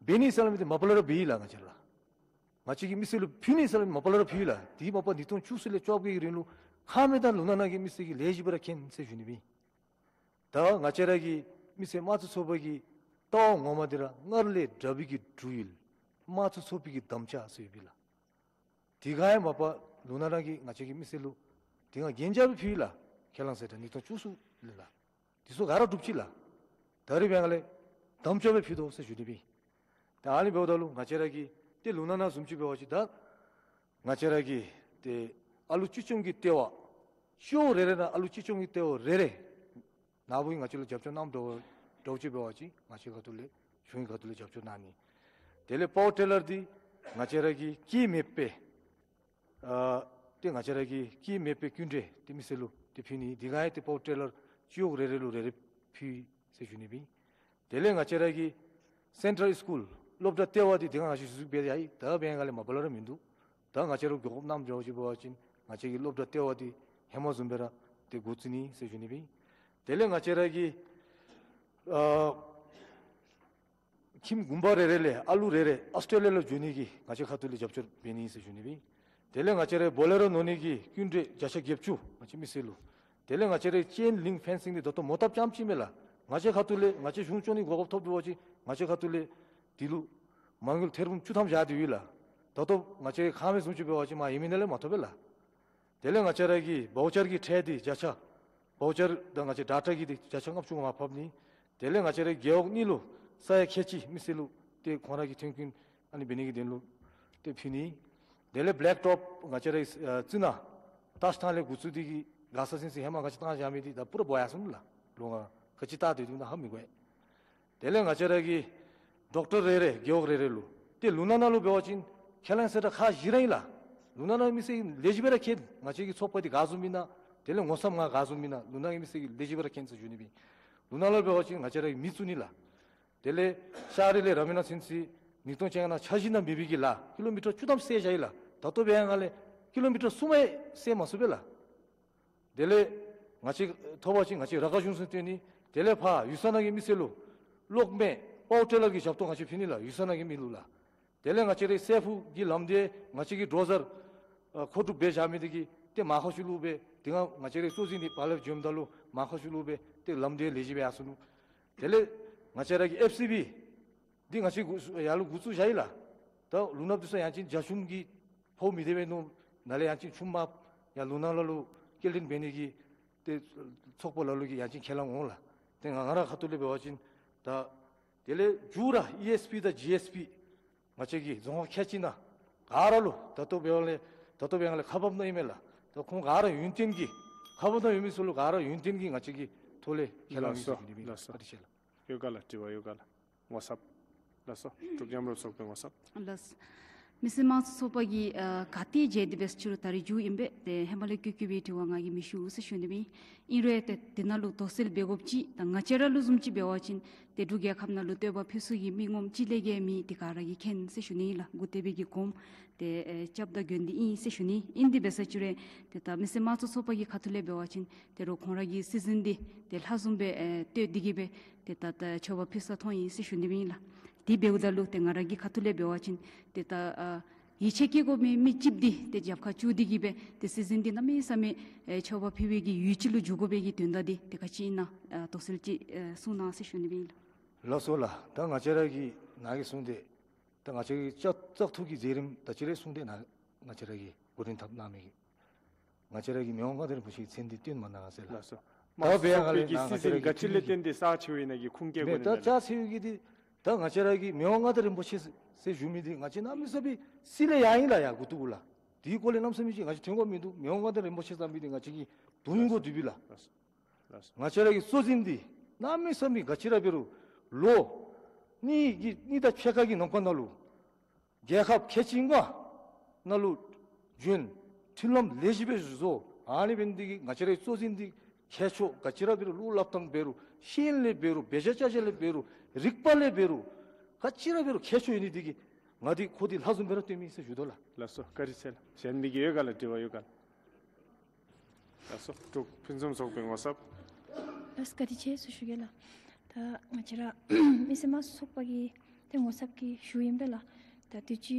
འབད་ནི་ཟེར་སླབ་མི་འདི་མ་པ་ལས་ར་འབད་ཡི་ལགས། ང་བཅས་ར་ང་བཅས་ཀྱི་མི་སེར་ལུ་ཕུལ་ནི་ཟེར་སླབ་མི་མ་པ་ལས་ར་ཕུལ་ཡི་ལགས། དེ་མ་པ་ཉིས་སྟོང་བཅུ་གསུམ་ལས་བཅོ་བརྒྱད་ཀྱི་རིང་ལུ་ཁ་མེད་ད་ལུང་ནག་ནང་གི་མི་སེར་གྱིས་ལེགས་ཤོམ་སྦེ་ར་མཁྱེན་ཟེར་ཞུ་ནི་སྦེ་ཨིན། ད་ང་བཅས་ར་གི་མི་སེར་དམངས་གཙོ་ཚོགས་པ་གི་ལྟ་བ་ངོ་མ་འདི་ར་སྔར་ལས་དྲག་པའི་གི་འབྲུག་ཡུལ་དམངས་གཙོ་ཚོགས་པའི་གི་དམ་བཅའ་ཟེར་ཡོད་པས་ལགས། དེ་སྒང་ཡང་མ་པ་ལུང་ནག་ནང་གི་ང་བཅས་ཀྱི་མི་སེར་ལུ་དེ་སྒང་གན་རྒྱ་སྦེ་ཕུལ་ཡི་ལགས། ཁས་བླངས་གསལ་བསྒྲགས་ཉིས་སྟོང་བཅུ་གསུམ་ལས་ལགས། དེ་ཚུ་ག་ར་གྲུབ་ཅི་ལགས། ད་རིས་འབད་བའི་སྒང་ལས་དམ་བཅའ་སྦེ་ཕུལ་དོ་ཟེར་ཞུ་ནི་སྦེ་ཨིན། ད་ཨ་ནི་འབདཝ་ད་ལུ་ང་བཅས་ར་གི་ཏེ་ལུང་ནག་ནང་བཟུམ་ཅིག་འབད་བ་ཅིན་ད་ང་བཅས་ར་གི་ཏེ་ཨ་ལུ་གཅེས་སྐྱོང་གི་ལྟེ་བ་ཅིག་རེ་རེ་ནང་ཨ་ལུ་གཅེས་སྐྱོང་གི་ལྟེ་བ་རེ་རེ་ནཱ་བུ་ང་བཅས་ལུ་རྒྱབ་སྐྱོར་གནངམ་འདྲཝ་འདྲཝ་ཅིག་འབད་བ་ཅིན་ང་བཅས་ཁ་ཐུག་ལས་གཞུང་གི་ཁ་ཐུག་ལས་རྒྱབ་སྐྱོར་གནང་ནི། དེ་ལས་པ་ཝར་ཊི་ལར་འདི་ང་བཅས་ར་གི་སྐྱེས་མེད་པའི་ཨ་ཏེ་ང་བཅས་ར་གི་སྐྱེས་མེད་པའི་སྐྱེ་འབྲས་ཏེ་མི་སེར་ལུ་ཏེ་ཕུལ་ནི། དེ་སྒང་ཡང་ཏེ་པ་ཝར་ཊི་ལར་ཅིག་རེ་རེ་ལུ་རེ་རེ་ཕུལ་ཟེར་ཞུ་ནི་སྦེ་ཨིན། དེ་ལས་ང་བཅས་ར་གི་སེན་ཊལ་སི་ཀུལ་སློབ་གྲྭ་ལྟེ་བ་འདི་དེ་སྒང་ང་བཅས་ཞུ་ཞུཝ་སྦེ་ཡང་ད་འབད་བའི་སྒང་ལས་མ་པ་ལས་ར་མིན་འདུག། ད་ང་བཅས་ར་གོ་སྐབས་གནངམ་འདྲཝ་ཅིག་འབད་བ་ཅིན་ང་བཅས་ཀྱི་སློབ་གྲྭ་ལྟེ་བ་འདི་ཧེ་མ་བཟུམ་སྦེ་ར་ཏེ་འགོ་བཙུགས་ནི་ཟེར་ཞུ་ནི་སྦེ་ཨིན། དེ་ལས་ང་བཅས་ར་གི་ཨ་ཁྱིམ་དགོན་པ་རེ་རེ་ལས་ཨ་ལུ་རེ་རེ་ཨོསི་ཊེ་ལི་ཡ་ལུ་འགྱོ་ནི་གི་ང་བཅས་ཁ་ཐུག་ལས་རྒྱབ་སྐྱོར་འབད་ནི་ཟེར་ཞུ་ནི་སྦེ་ཨིན། དེ་ལས་ང་བཅས་ར་བོ་ལེ་རོ་ནོར་ནི་གི་སྐྱེ་འབྲས་བརྒྱ་ཆ་བརྒྱད་ཅུ་ང་བཅས་མི་སེར་ལུ། དེ་ལས་ང་བཅས་ར་ཅེན་ལིང་ཕེན་སིང་འདི་ད་ལྟོ་མོ་བཏབ་རྐྱངམ་ཅིག་མས་ལགས། ང་བཅས་ཁ་ཐུག་ལས་ང་བཅས་གཞུང་སྐྱོང་ནི་གོ་སྐབས་ཐོབ་འབད་བ་ཅིན་ང་བཅས་ཁ་ཐུག་ལས་འདི་ལུ་མ་དངུལ་ཐེར་འབུམ་བཅུ་ཐམ་བཞག་སྟེ་ཡོད་ལགས། ད་ལྟོ་ང་བཅས་ཁ་མེད་བཟུམ་ཅིག་འབད་བ་ཅིན་མ་ཡིན་མིན་ལས་མ་ཐོབ་པས་ལགས། དེ་ལས་ང་བཅས་ར་གི་བའུ་ཅར་གྱི་ཁྲལ་འདི་བརྒྱ་ཆ་བའུ་ཅར་དང་ང་བཅས་ཌེ་ཊ་གི་འདི་བརྒྱ་ཆ་ལྔ་བཅུ་ང་ཕབ་ནི། དེ་ལས་ང་བཅས་ར་རྒེད་འོག་གཉིས་ལུ་ས་ཡ་ཁལ་གཅིག་མི་སེར་ལུ་ཏེ་ཁོང་ར་གི་ཐོན་ཁུངས་ཨ་ནི་འབད་ནི་གི་དོན་ལུ་ཏེ་ཕུལ་ནི། དེ་ལས་བེ་ལེཀ་ཊོབ་ང་བཅས་ར་ཨ་རྩི་ནག་ཏཱས་ཐང་ལས་འགོ་བཙུགས་ཏེ་གི་མགར་ས་ཚུན་ཚོད་ཧེ་མ་ང་བཅས་བཏང་བཞག་མི་འདི་ད་པུ་ར་བོ་ཡར་སོང་ནུག་ལགས། ལོ་ལྔ་ག་ཅི་བལྟ་སྟེ་འདུག་ན་ཧ་མི་གོ་བས། དེ་ལས་ང་བཅས་ར་གི་ཌོག་ཊར་རེ་རེ་རྒེད་འོག་རེ་རེ་ལུ། ཏེ་ལུང་ནག་ནང་ལུ་འབད་བ་ཅིན་ཁས་བླངས་གསལ་བསྒྲགས་ཁག་བཞི་ར་ཨིན་ལགས། ལུང་ནག་ནང་མི་སེར་ལེགས་ཤོམ་སྦེ་ར་མཁྱེན། ང་བཅས་ཀྱི་ཚོགས་པ་འདི་ག་བཟུམ་ཨིན་ན། དེ་ལས་ངོ་ཚབ་ང་ག་བཟུམ་ཨིན་ན་ལུང་ནག་གི་མི་སེར་གྱིས་ལེགས་ཤོམ་སྦེ་ར་མཁྱེན་ཟེར་ཞུ་ནི་སྦེ་ཨིན། ལུང་ནག་ལུ་འབད་བ་ཅིན་ང་བཅས་ར་གིས་མི་བཙུགས་ནི་ལགས། དེ་ལས་ཤར་རི་ལས་ར་མི་ན་ཚུན་ཚོད་ཉིས་སྟོང་བཅོ་ལྔ་ནང་འཆར་གཞི་ནང་མེད་པའི་གི་ལཱ་ཀི་ལོ་མི་ཊར་བཅུ་ཐམ་བསལ་བཞག་ཡི་ལགས། ད་ལྟོ་འབད་བའི་སྒང་ལས་ཀི་ལོ་མི་ཊར་གསུམ་ཡང་བསལ་མ་ཚུགས་པས་ལགས། དེ་ལས་ང་བཅས་ཐོབ་པ་ཅིན་ང་བཅས་ར་ཁ་གཞུང་སུ་སྟོན་ནི། དེ་ལས་ཕར་ཡུལ་ས་ནང་གི་མི་སེར་ལུ་གློག་མེ་པ་ཝར་ཊི་ལར་གྱི་ཞབས་ཏོག་ང་བཅས་ཕུལ་ནི་ལགས། ཡུལ་ས་ནང་གི་མི་ལུ་ལགས། དེ་ལས་ང་བཅས་རའི་སྲད་ཕུག་གི་ལམ་འདི་ང་བཅས་ཀྱིས་ཌོ་ཟར་ཨ་མཁོ་སྒྲུབ་འབད་བཞག་མི་འདི་གིས་ཏེ་མར་ཁ་ཤུལ་ལུ་སྦེ་དེ་སྒང་ང་བཅས་རའི་གཙོ་འཛིན་འདི་ཕར་ལས་འབྱོནམ་ད་ལུ་མར་ཁ་ཤུལ་ལུ་སྦེ་ཏེ་ལམ་འདི་ལེགས་ཤོམ་སྦེ་ཡར་སོང་ནུག། དེ་ལས་ང་བཅས་ར་གི་ཨེཕ་སི་བི་འདི་ང་བཅས་འགོ་ཡར་ལུ་འགོ་བཙུགས་བཞག་ཡི་ལགས། ད་ལུང་ནག་འདི་ཚུ་ཡང་ཅིན་རྒྱ་ཆུ་གི་ཕོག་མི་བདེ་བའི་ནང་ན་ལས་ཡང་ཅིན་ཆུ་མར་ཡར་ལུང་ནག་ལ་ལུ་སྐྱེལ་འདྲེན་འབད་ནི་གི་ཏེ་ཚོགས་པ་ལ་ལུ་གིས་ཡང་ཅིན་ཁས་བླངས་འོང་ལགས། ཏེ་ང་ང་ར་ཁ་ཐུག་ལས་འབད་བ་ཅིན་ད་དེ་ལས་མཇུག་ར་ཨི་ཨེསི་པི་དང་ཇི་ཨེསི་པི་ང་བཅས་ཀྱི་རྫོང་ཁག་ཁལ་གཅིག་ནང་ག་ར་ལུ་ད་ལྟོ་འབད་བ་ལས་ད་ལྟོ་འབད་བ་ལས་ཁ་ཕབ་ནི་ཨིན་མས་ལགས། ད་ཁོང་ག་ར་ཡུན་བརྟན་གྱི་ཁ་ཕབ་ནི་ཡོད་མི་ཚུ་ལུ་ག་ར་ཡུན་བརྟན་གྱི་ང་བཅས་ཀྱི་ཐོག་ལས་ཁས་བླངས་ཡི་ཟེར་ཞུ་ནི་ཨིན། ལགས་སོ། བཀའ་དྲིན་ཆེ་ལགས། ཡོད་ག་ལགས། དྲི་བ་ཡོད་ག་ལགས། ངོ་ཚབ། ལགས་སོ། འབྲུག་རྒྱལ་མོ་རབ་སོག་པའི་ངོ་ཚབ། ལགས། མི་སེར་དམངས་གཙོ་ཚོགས་པ་གིས་ཨ་ག་ཏེ་མཇལ་ཏེ་འབད་ཟེར་ཞུ་རུང་ད་རིས་མཇུག་ཨིན་པས། ཏེ་ཧེ་མ་ལས་བཀོད་བཀོད་པའི་དྲི་བ་ང་གིས་མི་ཞུ་ཟེར་ཞུ་ནི་སྦེ་ཨིན། ཨིན་རུང་ཏེ་དེ་ནང་ལུ་དོགས་སེལ་འབད་དགོཔ་ཅིག་ད་ང་བཅས་ར་ལུ་བཟུམ་ཅིག་འབད་བ་ཅིན་ཏེ་འབྲུག་རྒྱལ་ཁབ་ནང་ལུ་བསྟོད་པ་ཕུལ་ས་གི་མི་ངོམ་གཅིག་ལས་བརྒལ་མེད། དེ་ག་ར་གིས་མཁྱེན་ཟེར་ཞུ་ནི་ཨིན་ལགས། འགོ་བསྟོད་པའི་གི་གོངམ་ཏེ་ཨེ་སྐྱབས་དང་དགོན་སྡེ་ཨིན་ཟེར་ཞུ་ནི། ཨིན་དེ་འབད་ཟེར་ཞུ་རུང་ཏེ་ད་མི་སེར་དམངས་གཙོ་ཚོགས་པ་གི་ཁ་ཐུག་ལས་འབད་བ་ཅིན་ཏེ་རོགས་ཁོང་ར་གི་སྲིད་འཛིན་འདི་ཏེ་ལྷ་བཟུམ་སྦེ་ཨེ་བསྟོད་དེ་གིས་སྦེ་ཏེ་ད་ད་མཆོད་པ་ཕུལ་ས་མཐོང་ཡི་ཟེར་ཞུ་ནི་སྦེ་ཨིན་ལགས། དེ་འབདཝ་ད་ལུ་ཏེ་ང་ར་གི་ཁ་ཐུག་ལས་འབད་བ་ཅིན་ཏེ་ད་ཨ་ཡིད་ཆེས་བསྐྱེད་དགོ་མི་མི་གཅིག་འདི་ཏེ་རྒྱབ་ཁར་བཅུག་སྟེ་གིས་སྦེ་ཏེ་སྲིད་འཛིན་འདི་གནམ་མེད་ས་མེད་ཨེ་མཆོད་པ་ཕུལ་བའི་གི་ཡུལ་ཅིག་ལུ་འགྱུར་དགོ་པའི་གི་དོན་དག་འདི་ཏེ་ག་ཅི་ཨིན་ན་ཨ་དོགས་སེལ་ཅིག་ཨེ་གསུང་གནང་ཟེར་ཞུ་ནི་སྦེ་ཨིན་ལགས། ལགས་སོ་ལགས། ད་ང་བཅས་ར་གིས་ནཱ་གིས་གསུངས་ཏེ་ད་ང་བཅས་ཀྱི་བཙག་བཙག་འཐུ་གི་མཛད་རིམ་ད་ཅི་རེ་གསུངས་ཏེ་ནཱ་ང་བཅས་ར་གི་གོ་སྒྲིག་འཐབ་གནང་མི་གི་ང་བཅས་ར་གི་མི་དབང་མངའ་བདག་རིན་པོ་ཆེའི་མཚན་འདི་བཏོན་མ་གནང་ཟེར་ལགས། ལགས་སོ། དམངས་གཙོ་ཚོགས་པའི་གི་སྲིད་འཛིན་ག་ཅི་ལས་བརྟེན་ཏེ་རྩ་ཆེ་བའི་ནང་གི་ཁུངས་སྐྱེལ་དགོ་ནི་ད་ལགས། རྩ་ཆེ་བའི་གི་འདི་ད་ང་བཅས་ར་གི་མི་དབང་མངའ་བདག་རིན་པོ་ཆེ་ཟེར་ཞུ་མི་འདི་ང་བཅས་གནམ་མེད་ས་མེད་སྲིད་ལས་ཡང་ཨིན་ལགས། ཡ་མགུ་ཏོ་གུ་ལགས། དེའི་སྐོར་ལས་གནམ་མེད་ས་མེད་ཅིག་ང་བཅས་ཐོན་དགོཔ་མིན་འདུག། མི་དབང་མངའ་བདག་རིན་པོ་ཆེ་ཟེར་མི་འདི་ང་བཅས་ཀྱི་དོན་གོ་དུས་པའི་ལགས། ལགས་སོ། ལགས་སོ། ང་བཅས་ར་གི་གཙོ་འཛིན་འདི་གནམ་མེད་ས་མེད་ག་ཅི་ར་འབད་རུང་ལོ་གཉིས་ཀྱི་གཉིས་དང་ཕྱེད་ཀ་གི་ནང་འཁོད་ནང་ལུ་རྒྱལ་ཁབ་ཁལ་གཅིག་ལྔ་ནང་ལུ་བྱོན། འཕྲིན་ལམ་ལེགས་ཤོམ་སྦེ་བཟོ། ཨ་ནི་འབད་ནི་འདི་གིས་ང་བཅས་རའི་གཙོ་འཛིན་འདི་མཁས་མཆོག་ག་ཅི་ར་འབད་རུང་། བློ་སླབ་ཐངས་འབད་རུང་། ཤེས་ཡོན་ལས་འབད་རུང་། དཔེ་ཆ་བཅར་བཞག་ལས་འབད་རུང་། རིག་པ་ལས་འབད་རུང་། ག་ཅི་ར་འབད་རུང་མཁས་མཆོག་ཨིན་ནི་འདི་གིས་ང་འདི་ཁོ་འདི་ལྷ་བཟུམ་སྦེ་ར་བསྟེན་མི་ཟེར་ཞུ་དོ་ལགས། ལགས་སོ། བཀའ་དྲིན་ཆེ་ལགས། གཞན་མི་གི་ཡོད་ག་ལགས། དྲི་བ་ཡོད་ག་ལགས། ལགས་སོ། འབྲུག་ཕུན་སུམ་ཚོགས་པའི་ངོ་ཚབ། ལགས་སོ། བཀའ་དྲིན་ཆེ་ཟེར་ཞུ་གེ་ལགས། ད་ང་བཅས་ར་མི་སེར་དམངས་གཙོ་ཚོགས་པ་གི་ཏེ་ངོ་ཚབ་ཀྱིས་ཞུཝ་ཨིན་པས་ལགས། ད་དུས་ཅི་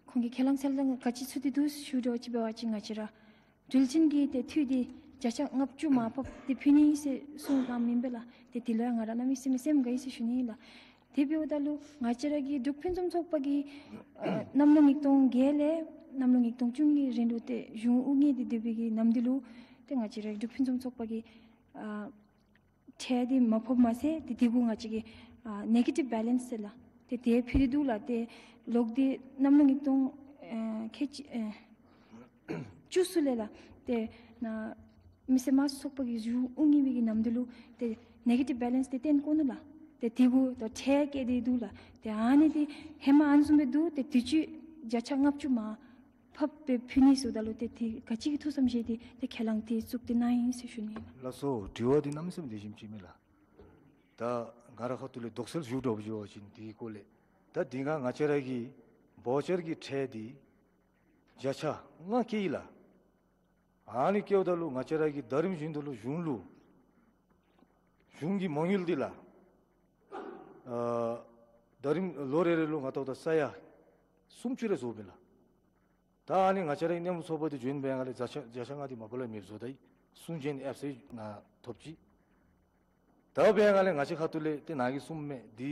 ཁོང་གིས་ཁས་བླངས་ཚར་ལགས། ག་ཅི་ཚུད་དེ་འདུག་ཞུ་དོ་ཅིག་འབད་བ་ཅིན་ང་བཅས་ར་འགྲུལ་འཕྲིན་གྱི་ཏེ་འཐུས་འདི་བརྒྱ་ཆ་ལྔ་བཅུ་མར་ཕབ་སྟེ་ཕུལ་ནི་ཟེར་གསུངས་གནངམ་ཨིན་པས་ལགས། ཏེ་དེ་ལུ་ཡང་ང་ར་གནམ་མེད་ས་མེད་སེམས་དགའ་ཡི་ཟེར་ཞུ་ནི་ལགས། དེ་འབདཝ་ད་ལུ་ང་བཅས་ར་གི་འབྲུག་ཕུན་སུམ་ཚོགས་པ་གིས་ཨ་གནམ་ལོ་ཉིས་སྟོང་བརྒྱད་ལས་གནམ་ལོ་ཉིས་སྟོང་བཅུ་གཉིས་རིང་ལུ་ཏེ་གཞུང་དབུ་བརྙེས་ཏེ་སྡོད་པའི་གི་ནམ་དུས་ལུ་ཏེ་ང་བཅས་ར་འབྲུག་ཕུན་སུམ་ཚོགས་པ་གིས་ཨ་ཁྲལ་འདི་མ་ཕབ་མ་ཚད་ཏེ་དེ་གུ་ང་བཅས་ཀྱིས་ཨ་ནེ་གེ་ཊིབ་བེ་ལེནསི་ཟེར་ལགས། ཏེ་དེ་ཕུལ་ཏེ་འདུག་ལགས། ཏེ་ལོག་སྟེ་གནམ་ལོ་ཉིས་སྟོང་ཨ་ཁལ་གཅིག་ཨ་བཅུ་གསུམ་ལས་ལགས། ཏེ་ནཱ་མི་སེར་དམངས་གཙོ་ཚོགས་པ་གིས་གཞུང་དབུ་བརྙེས་པའི་གི་ནམ་དུས་ལུ་ཏེ་ནེ་གེ་ཊིབ་བེ་ལེནསི་འདི་བཏོན་དགོ་ནུག་ལགས། ཏེ་དེ་གུ་ད་ཁྲལ་བཀལ་ཏེ་འདུག་ལགས། ཏེ་ཨ་ནི་འདི་ཧེ་མ་ཨ་ནི་བཟུམ་སྦེ་འདུག། ཏེ་དུས་ཅི་བརྒྱ་ཆ་ལྔ་བཅུ་མར་ཕབ་སྦེ་ཕུལ་ནི་ཟེརཝ་ད་ལུ་ཏེ་དེ་ག་ཅི་གི་ཐུགས་བསམ་བཞེས་ཏེ་ཏེ་ཁས་བླངས་འདི་བཙུགས་ཏེ་གནང་ཡི་ཟེར་ཞུ་ནི་ལགས། ལགས་སོ། དྲི་བ་འདི་གནམ་མེད་ས་མེད་ལེགས་ཤོམ་ཅིག་ཨིན་ལགས། ད་ང་རའི་ཁ་ཐུག་ལས་དོགས་སེལ་ཞུ་དོ་བཟུམ་ཅིག་འབད་བ་ཅིན་དེའི་སྐོར་ལས། ད་དེ་སྒང་ང་བཅས་ར་གིས་བའུ་ཅར་གྱི་ཁྲལ་འདི་བརྒྱ་ཆ་ལྔ་བཀལ་ཡི་ལགས། ཨ་ནི་བཀལཝ་ད་ལུ་ང་བཅས་ར་གིས་ཟླ་རིམ་བཞིན་དུ་ལུ་གཞུང་ལུ་གཞུང་གི་མ་དངུལ་འདི་ལགས། ཨ་ཟླ་རིམ་ལོ་རེ་རེ་ལུ་ང་བལྟཝ་ད་ས་ཡ་སུམ་ཅུ་རེ་བཟོཝ་མས་ལགས། ད་ཨ་ནི་ང་བཅས་རའི་གནས་མོ་ཚོགས་པ་འདི་ཇོའིནཊི་འབད་བའི་སྒང་ལས་བརྒྱ་ཆ་བརྒྱ་ཆ་ལྔ་འདི་མ་པ་ལས་མེདཔ་བཟོ་ད་ཡི། གསུང་བྱོན་ཨེབ་སི་ནང་ཐོབ་ཅི། ད་འབད་བའི་སྒང་ལས་ང་བཅས་ཁ་ཐུག་ལས་ཏེ་ནཱ་གིས་གསུངམ་མས། འདི་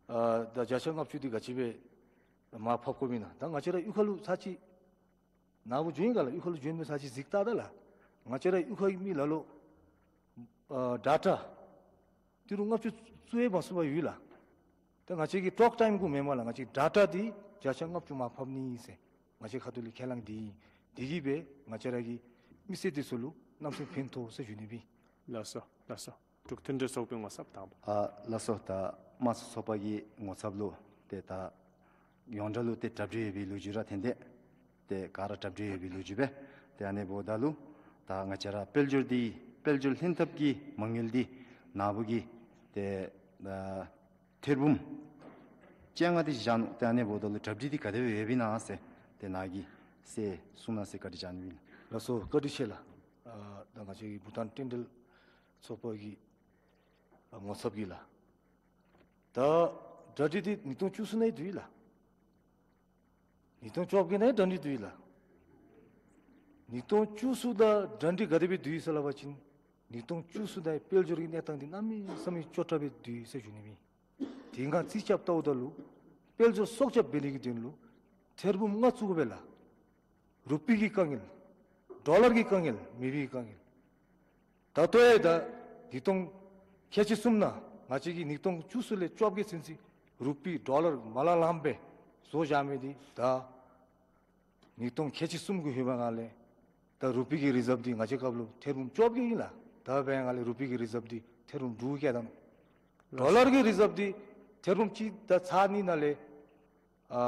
ཨ་ད་བརྒྱ་ཆ་ལྔ་བཅུ་འདི་ག་ཅི་སྦེ་མར་ཕབ་དགོཔ་ཨིན་ན། ད་ང་བཅས་ར་གཡུས་ཁ་ལུ་ཚར་ཅིག་ནཱ་བུ་ཇོའིནཊི་ག་ལགས། གཡུས་ཁ་ལུ་ཇོའིནཊི་འབད་ཚར་ཅིག་གཟིགས་ད་ད་ལགས། ང་བཅས་ར་གཡུས་ཁའི་མི་ལ་ལུ་ཨ་ཌེ་ཊ་ཏི་རུ་ལྔ་བཅུ་བཙུགས་ཡང་མ་ཚུགས་པར་ཡོད་ལགས། ད་ང་བཅས་ཀྱི་ཊོག་ཊའིམ་གུ་མེན་མས་ལགས། ང་བཅས་ཌེ་ཊ་འདི་བརྒྱ་ཆ་ལྔ་བཅུ་མར་ཕབ་ནི་ཟེར་ང་བཅས་ཁ་ཐུག་ལས་ཁས་བླངས་འདི་ཨིན། དེ་གིས་སྦེ་ང་བཅས་ར་གི་མི་སེར་འདི་ཚུ་ལུ་གནམ་མེད་ས་མེད་ཕན་ཐོགས་ཟེར་ཞུ་ནི་ཨིན། ལགས་སོ། ལགས་སོ། འབྲུག་མཐུན་སྒྲིལ་ཚོགས་པའི་ངོ་ཚབ་དང་པ། ཨ་ལགས་སོ། ད་དམངས་གཙོ་ཚོགས་པ་གི་ངོ་ཚབ་ལུ་ཏེ་ད་ཡོངས་གྲགས་ལུ་ཏེ་གྲ་སྒྲིག་ཡོད་པའི་ལོ་རྒྱུས་ར་ཐོན་ཏེ། ཏེ་ག་ར་གྲ་སྒྲིག་ཡོད་པའི་ལོ་རྒྱུས་སྦེ། ཏེ་ཨ་ནི་འབདཝ་ད་ལུ་ད་ང་བཅས་ར་དཔལ་འབྱོར་འདི་དཔལ་འབྱོར་ལྷན་ཐབས་ཀྱི་མ་དངུལ་འདི་ནཱ་བུ་གིས་ཏེ་ཨ་ཐེར་འབུམ་བཅོ་ལྔ་འདི་བཞག་ནུག། ཏེ་ཨ་ནི་འབདཝ་ད་ལུ་གྲ་སྒྲིག་འདི་ག་དེ་སྦེ་ཡོདཔ་ཨིན་ན་ཟེར་ཏེ་ནཱ་གིས་གསལ་གསུང་གནང་ཟེར་བཀའ་དྲིན་བསྐྱང་ནི་ཨིན། ལགས་སོ། བཀའ་དྲིན་ཆེ་ལགས། ཨ་ད་ང་བཅས་ཀྱི་བྷུ་ཊཱན་མཐུན་སྒྲིལ་ཚོགས་པ་གི་ཨ་ངོ་ཚབ་ཀྱིས་ལགས། ད་གྲ་སྒྲིག་འདི་ཉིས་སྟོང་བཅུ་གསུམ་ནང་བསྡུ་ཡི་ལགས། ཉིས་སྟོང་བཅོ་བརྒྱད་ནང་གྲ་སྒྲིག་བསྡུ་ཡི་ལགས། ཉིས་སྟོང་བཅུ་གསུམ་དང་གྲ་སྒྲིག་ག་དེ་སྦེ་བསྡུ་ཡི་ཟེར་སླབ་པ་ཅིན་ཉིས་སྟོང་བཅུ་གསུམ་ནང་དཔལ་འབྱོར་གྱི་གནས་སྟངས་འདི་གནམ་མེད་ས་མེད་སྐྱོ་དྲགས་སྦེ་བསྡུ་ཡི་ཟེར་ཞུ་ནི་ཨིན། དེ་སྒང་རྩིས་རྐྱབ་བལྟཝ་ད་ལུ་དཔལ་འབྱོར་སྲོག་སྐྱབས་འབད་ནི་གི་དོན་ལུ་ཐེར་འབུམ་ལྔ་བཙུགས་དགོ་པས་ལགས། རུ་པི་གི་དཀའ་ངལ། ཌོ་ལར་གྱི་དཀའ་ངལ། མེ་པི་གི་དཀའ་ངལ། ད་ལྟོ་ཡང་ད་ཉིས་སྟོང་ཁལ་གཅིག་གསུམ་ནང་ང་བཅས་ཀྱིས་ཉིས་སྟོང་བཅུ་གསུམ་ལས་བཅོ་བརྒྱད་ཚུན་ཚོད་རུ་པི་ཌོ་ལར་མ་ལང་ལངམ་སྦེ་བཟོ་བཞག་མི་འདི་ད་ཉིས་སྟོང་ཁལ་གཅིག་གསུམ་གྱི་ཧེ་མ་སྒང་ལས་ད་རུ་པི་གི་རི་ཛབ་འདི་ང་བཅས་སྐབས་ལུ་ཐེར་འབུམ་བཅོ་བརྒྱད་ཨིན་ལགས། ད་འབད་བའི་སྒང་ལས་རུ་པི་གི་རི་ཛབ་འདི་ཐེར་འབུམ་དྲུག་བཀལ་ད་ནུག། ཌོ་ལར་གྱི་རི་ཛབ་འདི་ཐེར་འབུམ་གཅིག་དང་ཚག་གཉིས་ནང་ལས་ཨ་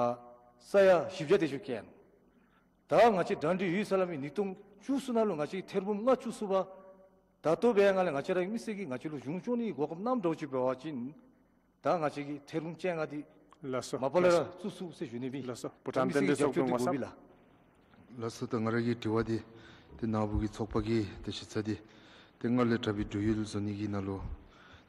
ས་ཡ་བཞི་བརྒྱ་དེ་ཅིག་བཀལ་ནུག། ད་ང་བཅས་གྲ་སྒྲིག་ཡོད་ཟེར་སླབ་མི་ཉིས་སྟོང་བཅུ་གསུམ་ནང་ལུ་ང་བཅས་ཐེར་འབུམ་ལྔ་བཙུགས་ཚུགས་པས། ད་ལྟོ་འབད་བའི་སྒང་ལས་ང་བཅས་རའི་མི་སེར་གྱིས་ང་བཅས་ལུ་གཞུང་སྐྱོང་ནི་གི་གོ་སྐབས་གནངམ་འདྲཝ་ཅིག་འབད་བ་ཅིན་ད་ང་བཅས་ཀྱིས་ཐེར་འབུམ་བཅོ་ལྔ་འདི་ལགས་སོ། མ་པ་ལས་ར་བཙུགས་ཚུགས་ཟེར་ཞུ་ནི་ཨིན། ལགས་སོ། བྷུ་ཊཱན་མཐུན་སྒྲིལ་ཚོགས་པའི་ངོ་ཚབ། ལགས་སོ། ད་ང་ར་གི་དྲི་བ་འདི་ཏེ་ནཱ་བུ་གི་ཚོགས་པ་གི་ཏེ་ཞིབ་ཚགས་འདི་ཏེ་སྔར་ལས་དྲག་པའི་འགྲུལ་འཕྲིན་བཟོ་ནི་གི་ནང་ལུ་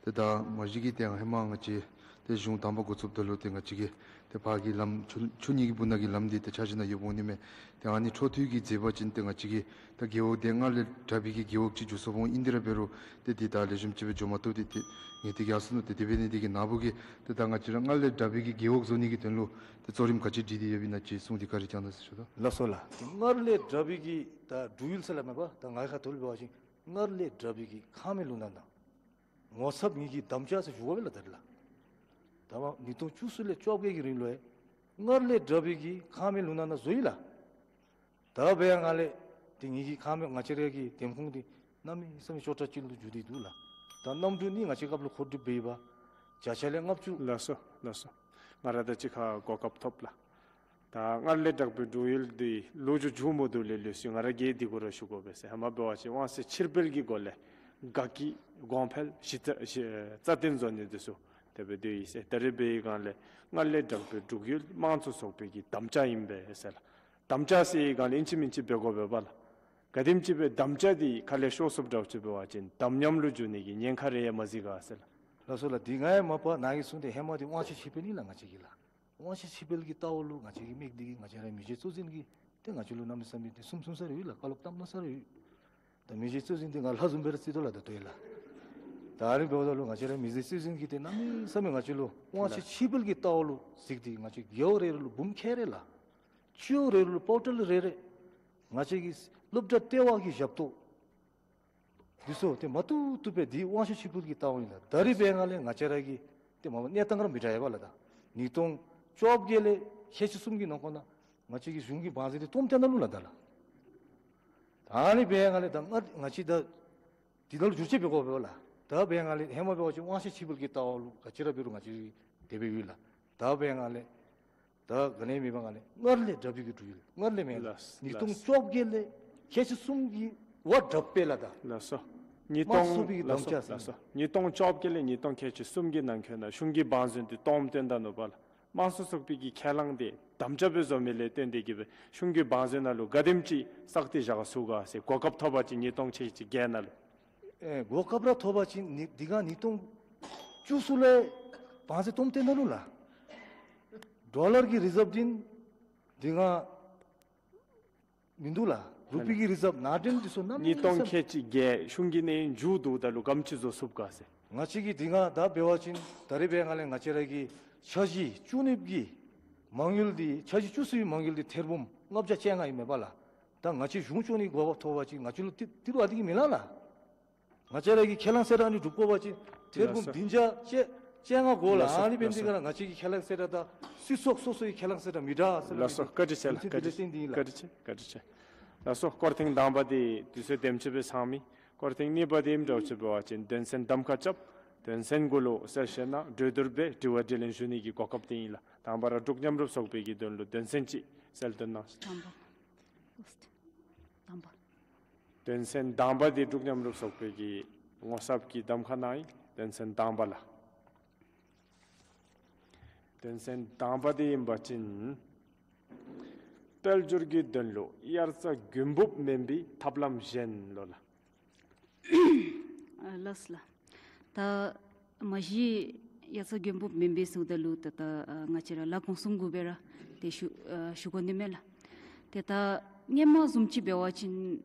ཏེ་ད་མ་གཞི་གི་ཏེ་ཧེ་མ་ང་བཅས་ཏེ་གཞུང་དང་པ་འགོ་བཙུགསཔ་ད་ལུ་ཏེ་ང་བཅས་ཀྱིས་ཏེ་ཕར་གྱི་ལམ་ཆུ་ཆུ་གཉིས་ཀྱི་སྦུག་ན་གི་ལམ་འདི་ཏེ་འཆར་གཞི་ནང་ཡོདཔ་འོང་ནི་མས། ཏེ་ཨ་ནི་འཕྲོ་མཐུད་ཀྱིས་མཛད་པ་ཅིན་ཏེ་ང་བཅས་ཀྱི་ད་རྒེད་འོག་འདི་སྔར་ལས་དྲག་པའི་གི་རྒེད་འོག་ཅིག་འགྱུར་སོཔ་འོང་། ཨིན་དེ་ར་འབད་རུང་ཏེ་འདི་ད་ལེགས་ཤོམ་ཅིག་སྦེ་འགྱོ་མ་བཏུབ་སྟེ་ཏེ་ངེས་ཏིག་ཡར་སོ་ནུག། ཏེ་དེ་འབད་ནི་འདི་གིས་ནཱ་བུ་གིས་ཏེ་ད་ང་བཅས་ར་སྔར་ལས་དྲག་པའི་གི་རྒེད་འོག་བཟོ་ནི་གི་དོན་ལུ་ཏེ་གཙོ་རིམ་ག་ཅི་སྒྲིག་སྟེ་ཡོདཔ་ཨིན་ན་ཅིག་གསུངས་ཏེ་བཀའ་དྲིན་བསྐྱང་གནང་ཟེར་ཞུ་དོ། ལགས་སོ་ལགས། ཏེ་སྔར་ལས་དྲག་པའི་གི་ད་འགྲུལ་འཕྲིན་ཟེར་སླབ་མས་པ། ད་ང་གི་ཁ་ཐུག་ལས་འབད་བ་ཅིན་སྔར་ལས་དྲག་པའི་གི་ཁང་མིག་ལུང་ནག་དང་ངོ་ཚབ་ངེ་གི་དམ་བཅའ་ཟེར་ཞུ་དགོ་པས་ལགས། ད་རེས་ལགས་ད་མ་ཉིས་སྟོང་བཅུ་གསུམ་ལས་བཅོ་བརྒྱད་ཀྱི་རིང་ལུ་ཡང་སྔར་ལས་དྲག་པའི་གི་ཁང་མིག་ལུང་ནག་ནང་བཟོ་ཡི་ལགས། ད་འབད་བའི་སྒང་ལས་ཏེ་ངེ་གི་ཁང་མིག་ང་བཅས་ར་གི་འདེམས་ཁོངས་འདི་གནམ་མེད་ས་མེད་སྐྱོ་དྲགས་ཅིག་ལུ་འགྱུར་ཏེ་འདུག་ལགས། ད་གནམ་གྲུ་ནི་ང་བཅས་སྐབས་ལུ་མཁོ་སྒྲུབ་འབད་ཡི་པ། བརྒྱ་ཆ་ལས་ལྔ་བཅུ། ལགས་སོ་ལགས་སོ། ང་ར་ད་ཅི་ཁར་གོ་སྐབས་ཐོབ་ལགས། ད་སྔར་ལས་དྲག་པོའི་འབྲུག་ཡུལ་འདི་ལོ་རྒྱུས་མཇུག་མ་བསྡུ་ལས་ལུས་སོ་ཡི། ང་ར་གིས་འདི་གུ་ར་ཞུ་དགོ་པས་ཟེར། ཧེ་མ་འབད་བ་ཅིན་དབང་ཚད་ཕྱིར་སྤེལ་གྱི་སྒོ་ལས་དགའ་སྐྱིད་གོང་འཕེལ་གཞི་རྩ་གཞི་རྩ་བརྟན་བཟོ་ནི་འདི་ཚུ་དེ་སྦེ་སྡོད་ཡི་ཟེར། ད་རེས་འབད་བའི་སྒང་ལས་སྔར་ལས་དྲག་པོའི་འབྲུག་ཡུལ་དམངས་གཙོ་ཚོགས་པའི་གི་དམ་བཅའ་ཨིན་པས་ཟེར་ལགས། དམ་བཅའ་ཟེར་བའི་སྒང་ལས་ཨིན་ཅི་མིན་ཅི་འབད་དགོ་པས་པ་ལགས། ག་དེམ་ཅིག་སྦེ་དམ་བཅའ་འདི་ཁ་ལས་ཤོར་སོངམ་འདྲཝ་ཅིག་འབད་བ་ཅིན་དམ་ཉམས་ལུ་འགྱོ་ནི་གི་ཉེན་ཁ་རེ་ཡང་མ་གཟིགས་ག་ཟེར་ལགས། ལགས་སོ་ལགས། འདི་ང་ཡང་མ་པ་ནཱ་གིས་གསུངས་ཏེ་ཧེ་མ་འདི་དབང་ཆ་ཕྱིར་སྤེལ་ཨིན་ལགས། ང་བཅས་ཀྱི་ལགས། དབང་ཆ་ཕྱིར་སྤེལ་གྱི་ལྟ་བ་ལུ་ང་བཅས་ཀྱི་མི་འདི་གིས་ང་བཅས་ར་མི་རྗེ་གཙོ་འཛིན་གྱིས་ཏེ་ང་བཅས་ལུ་གནམ་མེད་ས་མེད་ཏེ་གསུངམ་གསུངས་ས་རེ་ཡོད་ལགས། བཀའ་སློབ་བཏངམ་གནང་ས་རེ་ཡོད། ད་མི་རྗེ་གཙོ་འཛིན་འདི་ང་ལྷ་བཟུམ་སྦེ་ར་བརྩི་དོ་ལགས། ད་ལྟོ་ཡང་ལགས། ད་ཨ་ནི་འབདཝ་ད་ལུ་ང་བཅས་ར་མི་རྗེ་གཙོ་འཛིན་གྱིས་ཏེ་གནམ་མེད་ས་མེད་ང་བཅས་ལུ་དབང་ཆ་ཕྱིར་སྤེལ་གྱི་ལྟ་བ་ལུ་གཟིགས་ཏེ་ང་བཅས་རྒེད་འོག་རེ་རེ་ལུ་འབུམ་ཁལ་རེ་ལགས། སྤྱི་འོག་རེ་རེ་ལུ་པོར་ཊལ་རེ་རེ། ང་བཅས་ཀྱི་སློབ་གྲྭ་ལྟེ་བ་གི་ཞབས་ཏོག་འདི་ཚུ་ཏེ་མ་བཏུབ་བཏུབ་སྦེ་འདི་དབང་ཆ་ཕྱིར་སྤེལ་གྱི་ལྟ་བ་ཨིན་ལགས། ད་རེས་འབད་བའི་སྒང་ལས་ང་བཅས་ར་གི་ཏེ་མ་པ་གནས་སྟངས་ར་མི་འདྲ་ཡོདཔ་ལགས། ད་ཉིས་སྟོང་བཅོ་བརྒྱད་ལས་ཁལ་གཅིག་གསུམ་གྱི་ནང་འཁོད་ནང་ང་བཅས་ཀྱི་གཞུང་གི་བང་མཛོད་འདི་སྟོངམ་བཏོན་ད་ནུག་ལགས་ད་ལགས། ད་ཨ་ནི་འབད་བའི་སྒང་ལས་ད་ང་ང་བཅས་ད་འདི་ནང་ལུ་བསྒྱུར་བཅོས་འབད་དགོ་པས་ལགས། ད་འབད་བའི་སྒང་ལས་ཧེ་མ་འབད་བ་ཅིན་དབང་ཆ་ཕྱིར་སྤེལ་གྱི་ལྟ་བ་ལུ་ག་ཅི་ར་འབད་རུང་ང་བཅས་དེ་སྦེ་ཡོད་ལགས། ད་འབད་བའི་སྒང་ལས་ད་ག་ནི་མེད་པའི་སྒང་ལས་སྔར་ལས་དྲག་པོའི་གི་འབྲུག་ཡུལ་སྔར་ལས་མེད་ལགས། ལགས། ཉིས་སྟོང་བཅོ་བརྒྱད་ལས་ཁལ་གཅིག་གསུམ་གྱི་བ་དྲག་པས་ལགས་ད། ལགས་སོ། ཉིས་སྟོང་དམངས་གཙོ་ཚོགས་པའི་གི་ལགས་དམ་སོ་བཅའ་ལགས་ཟེར། སོ། ཉིས་སྟོང་བཅོ་བརྒྱད་ལས་ཉིས་སྟོང་ཁལ་གཅིག་གསུམ་གྱི་ནང་འཁོད་ནང་གཞུང་གི་བང་མཛོད་འདི་སྟོངམ་བཏོན་ད་ནུག་པ་ལགས། དམངས་གཙོ་ཚོགས་པའི་གི་ཁས་བླངས་འདི་དམ་བཅའ་སྦེ་བཟོ་མི་ལས་བརྟེན་ཏེ་གིས་སྦེ་གཞུང་གི་བང་མཛོད་ནང་ལུ་ག་དེམ་ཅིག་བསགས་ཏེ་བཞག་ཚུགས་ག་ཟེར། གོ་སྐབས་ཐོབ་པ་ཅིན་ཉིས་སྟོང་ཁལ་གཅིག་བརྒྱད་ནང་ལུ། ཨེ་གོ་སྐབས་ར་ཐོབ་པ་ཅིན་ནི་འདི་ག་ཉིས་སྟོང་བཅུ་གསུམ་ལས་བང་མཛོད་སྟོངམ་བཏོན་ད་ནུག་ལགས། ཌོ་ལར་གྱི་རི་ཛརབ་འདི་འདི་ག་མིན་འདུག་ལགས། རུ་པི་གི་རི་ཛརབ་ནང་འདྲེན་འདི་ཚུ་གནམ་མེད་ས་མེད། ཉིས་སྟོང་ཁལ་གཅིག་བརྒྱད་གཞུང་གི་གནས་ཡུན་མཇུག་བསྡུཝ་ད་ལུ་ག་དེམ་ཅིག་བཟོ་ཚུགས་ག་ཟེར། ང་བཅས་ཀྱིས་འདི་ག་ད་འབད་བ་ཅིན་ད་རེས་འབད་བའི་སྒང་ལས་ང་བཅས་ར་གི་འཆར་གཞི་བཅུ་གཉིས་གི་མ་དངུལ་འདི་འཆར་གཞི་བཅུ་གསུམ་གྱི་མ་དངུལ་འདི་ཐེར་འབུམ་ལྔ་བརྒྱ་བཅོ་ལྔ་ཨིན་མས་པ་ལགས། ད་ང་བཅས་གཞུང་སྐྱོང་ནི་གོ་སྐབས་ཐོབ་པ་ཅིན་ང་བཅས་ལུ་ཏི་ཏི་རུ་ཨ་ནི་གིས་མེད་ལགས་ལགས། ང་བཅས་ར་གི་ཁས་བླངས་ཟེར་ར་ཨ་ནི་སྒྲུབ་དགོ་པ་ཅིན་ཐེར་འབུམ་ལགས་སོ། བདུན་བརྒྱ་བཅོ་བཅོ་ལྔ་དགོ་ལགས། ལགས་སོ། ཨ་ནི་འབད་ནི་འདི་ག་ར་ང་བཅས་ཀྱི་ཁས་བླངས་ཟེར་ར་དང་སྲིད་ཚོགས་སོ་སོའི་ཁས་བླངས་ཟེར་ར་མི་འདྲ་ཟེར་ལགས་སོ། བཀའ་དྲིན་ཆེ་ལགས། བཀའ་དྲིན་ཆེ། བཀའ་དྲིན་ཆེ། བཀའ་དྲིན་ཆེ། ལགས་སོ། སྐོར་ཐེངས་དང་པ་འདི་དུས་ཚོད་དེམ་ཅིག་སྦེ་ཚང་མི། སྐོར་ཐེངས་གཉིས་པ་འདི་ཨིནམ་འདྲཝ་ཅིག་འབད་བ་ཅིན་དོན་ཚན་གདམ་ཁ་རྐྱབ་དོན་ཚན་གུ་ལུ་གསལ་བཤད་གནང་གྲོས་བསྡུར་འབད་དྲི་བ་དྲིས་ལན་ཞུ་ནི་གི་གོ་སྐབས་འདི་ཨིན་ལགས། དང་པ་ར་འབྲུག་མཉམ་རུབ་ཚོགས་པའི་གི་དོན་ལུ་དོན་ཚན་ཅིག་གསལ་སྟོན་གནང་། དང་པ། དང་པ། དོན་ཚན་དང་པ་འདི་འབྲུག་མཉམ་རུབ་ཚོགས་པའི་གི་ངོ་ཚབ་ཀྱིས་གདམ་ཁ་གནང་ཡི། དོན་ཚན་དང་པ་ལགས། དོན་ཚན་དང་པ་འདི་ཨིན་པ་ཅིན་དཔལ་འབྱོར་གྱི་དོན་ལུ་དབྱར་རྩྭ་དགུན་འབུབ་མེན་པའི་ཐབས་ལམ་གཞན་ལོ་ལགས། ཨ་ལགས་ལགས། ད་མ་གཞི་དབྱར་རྩྭ་དགུན་འབུབ་མེན་པའི་ཟེརཝ་ད་ལུ་ད་ད་ཨ་ང་བཅས་ར་ལ་གུང་སེང་གུ་སྦེ་ར་ཏེ་ཞུ་ཨ་ཞུ་དགོ་ནི་མས་ལགས། ཏེ་ད་སྔོན་མ་བཟུམ་ཅིག་འབད་བ་ཅིན་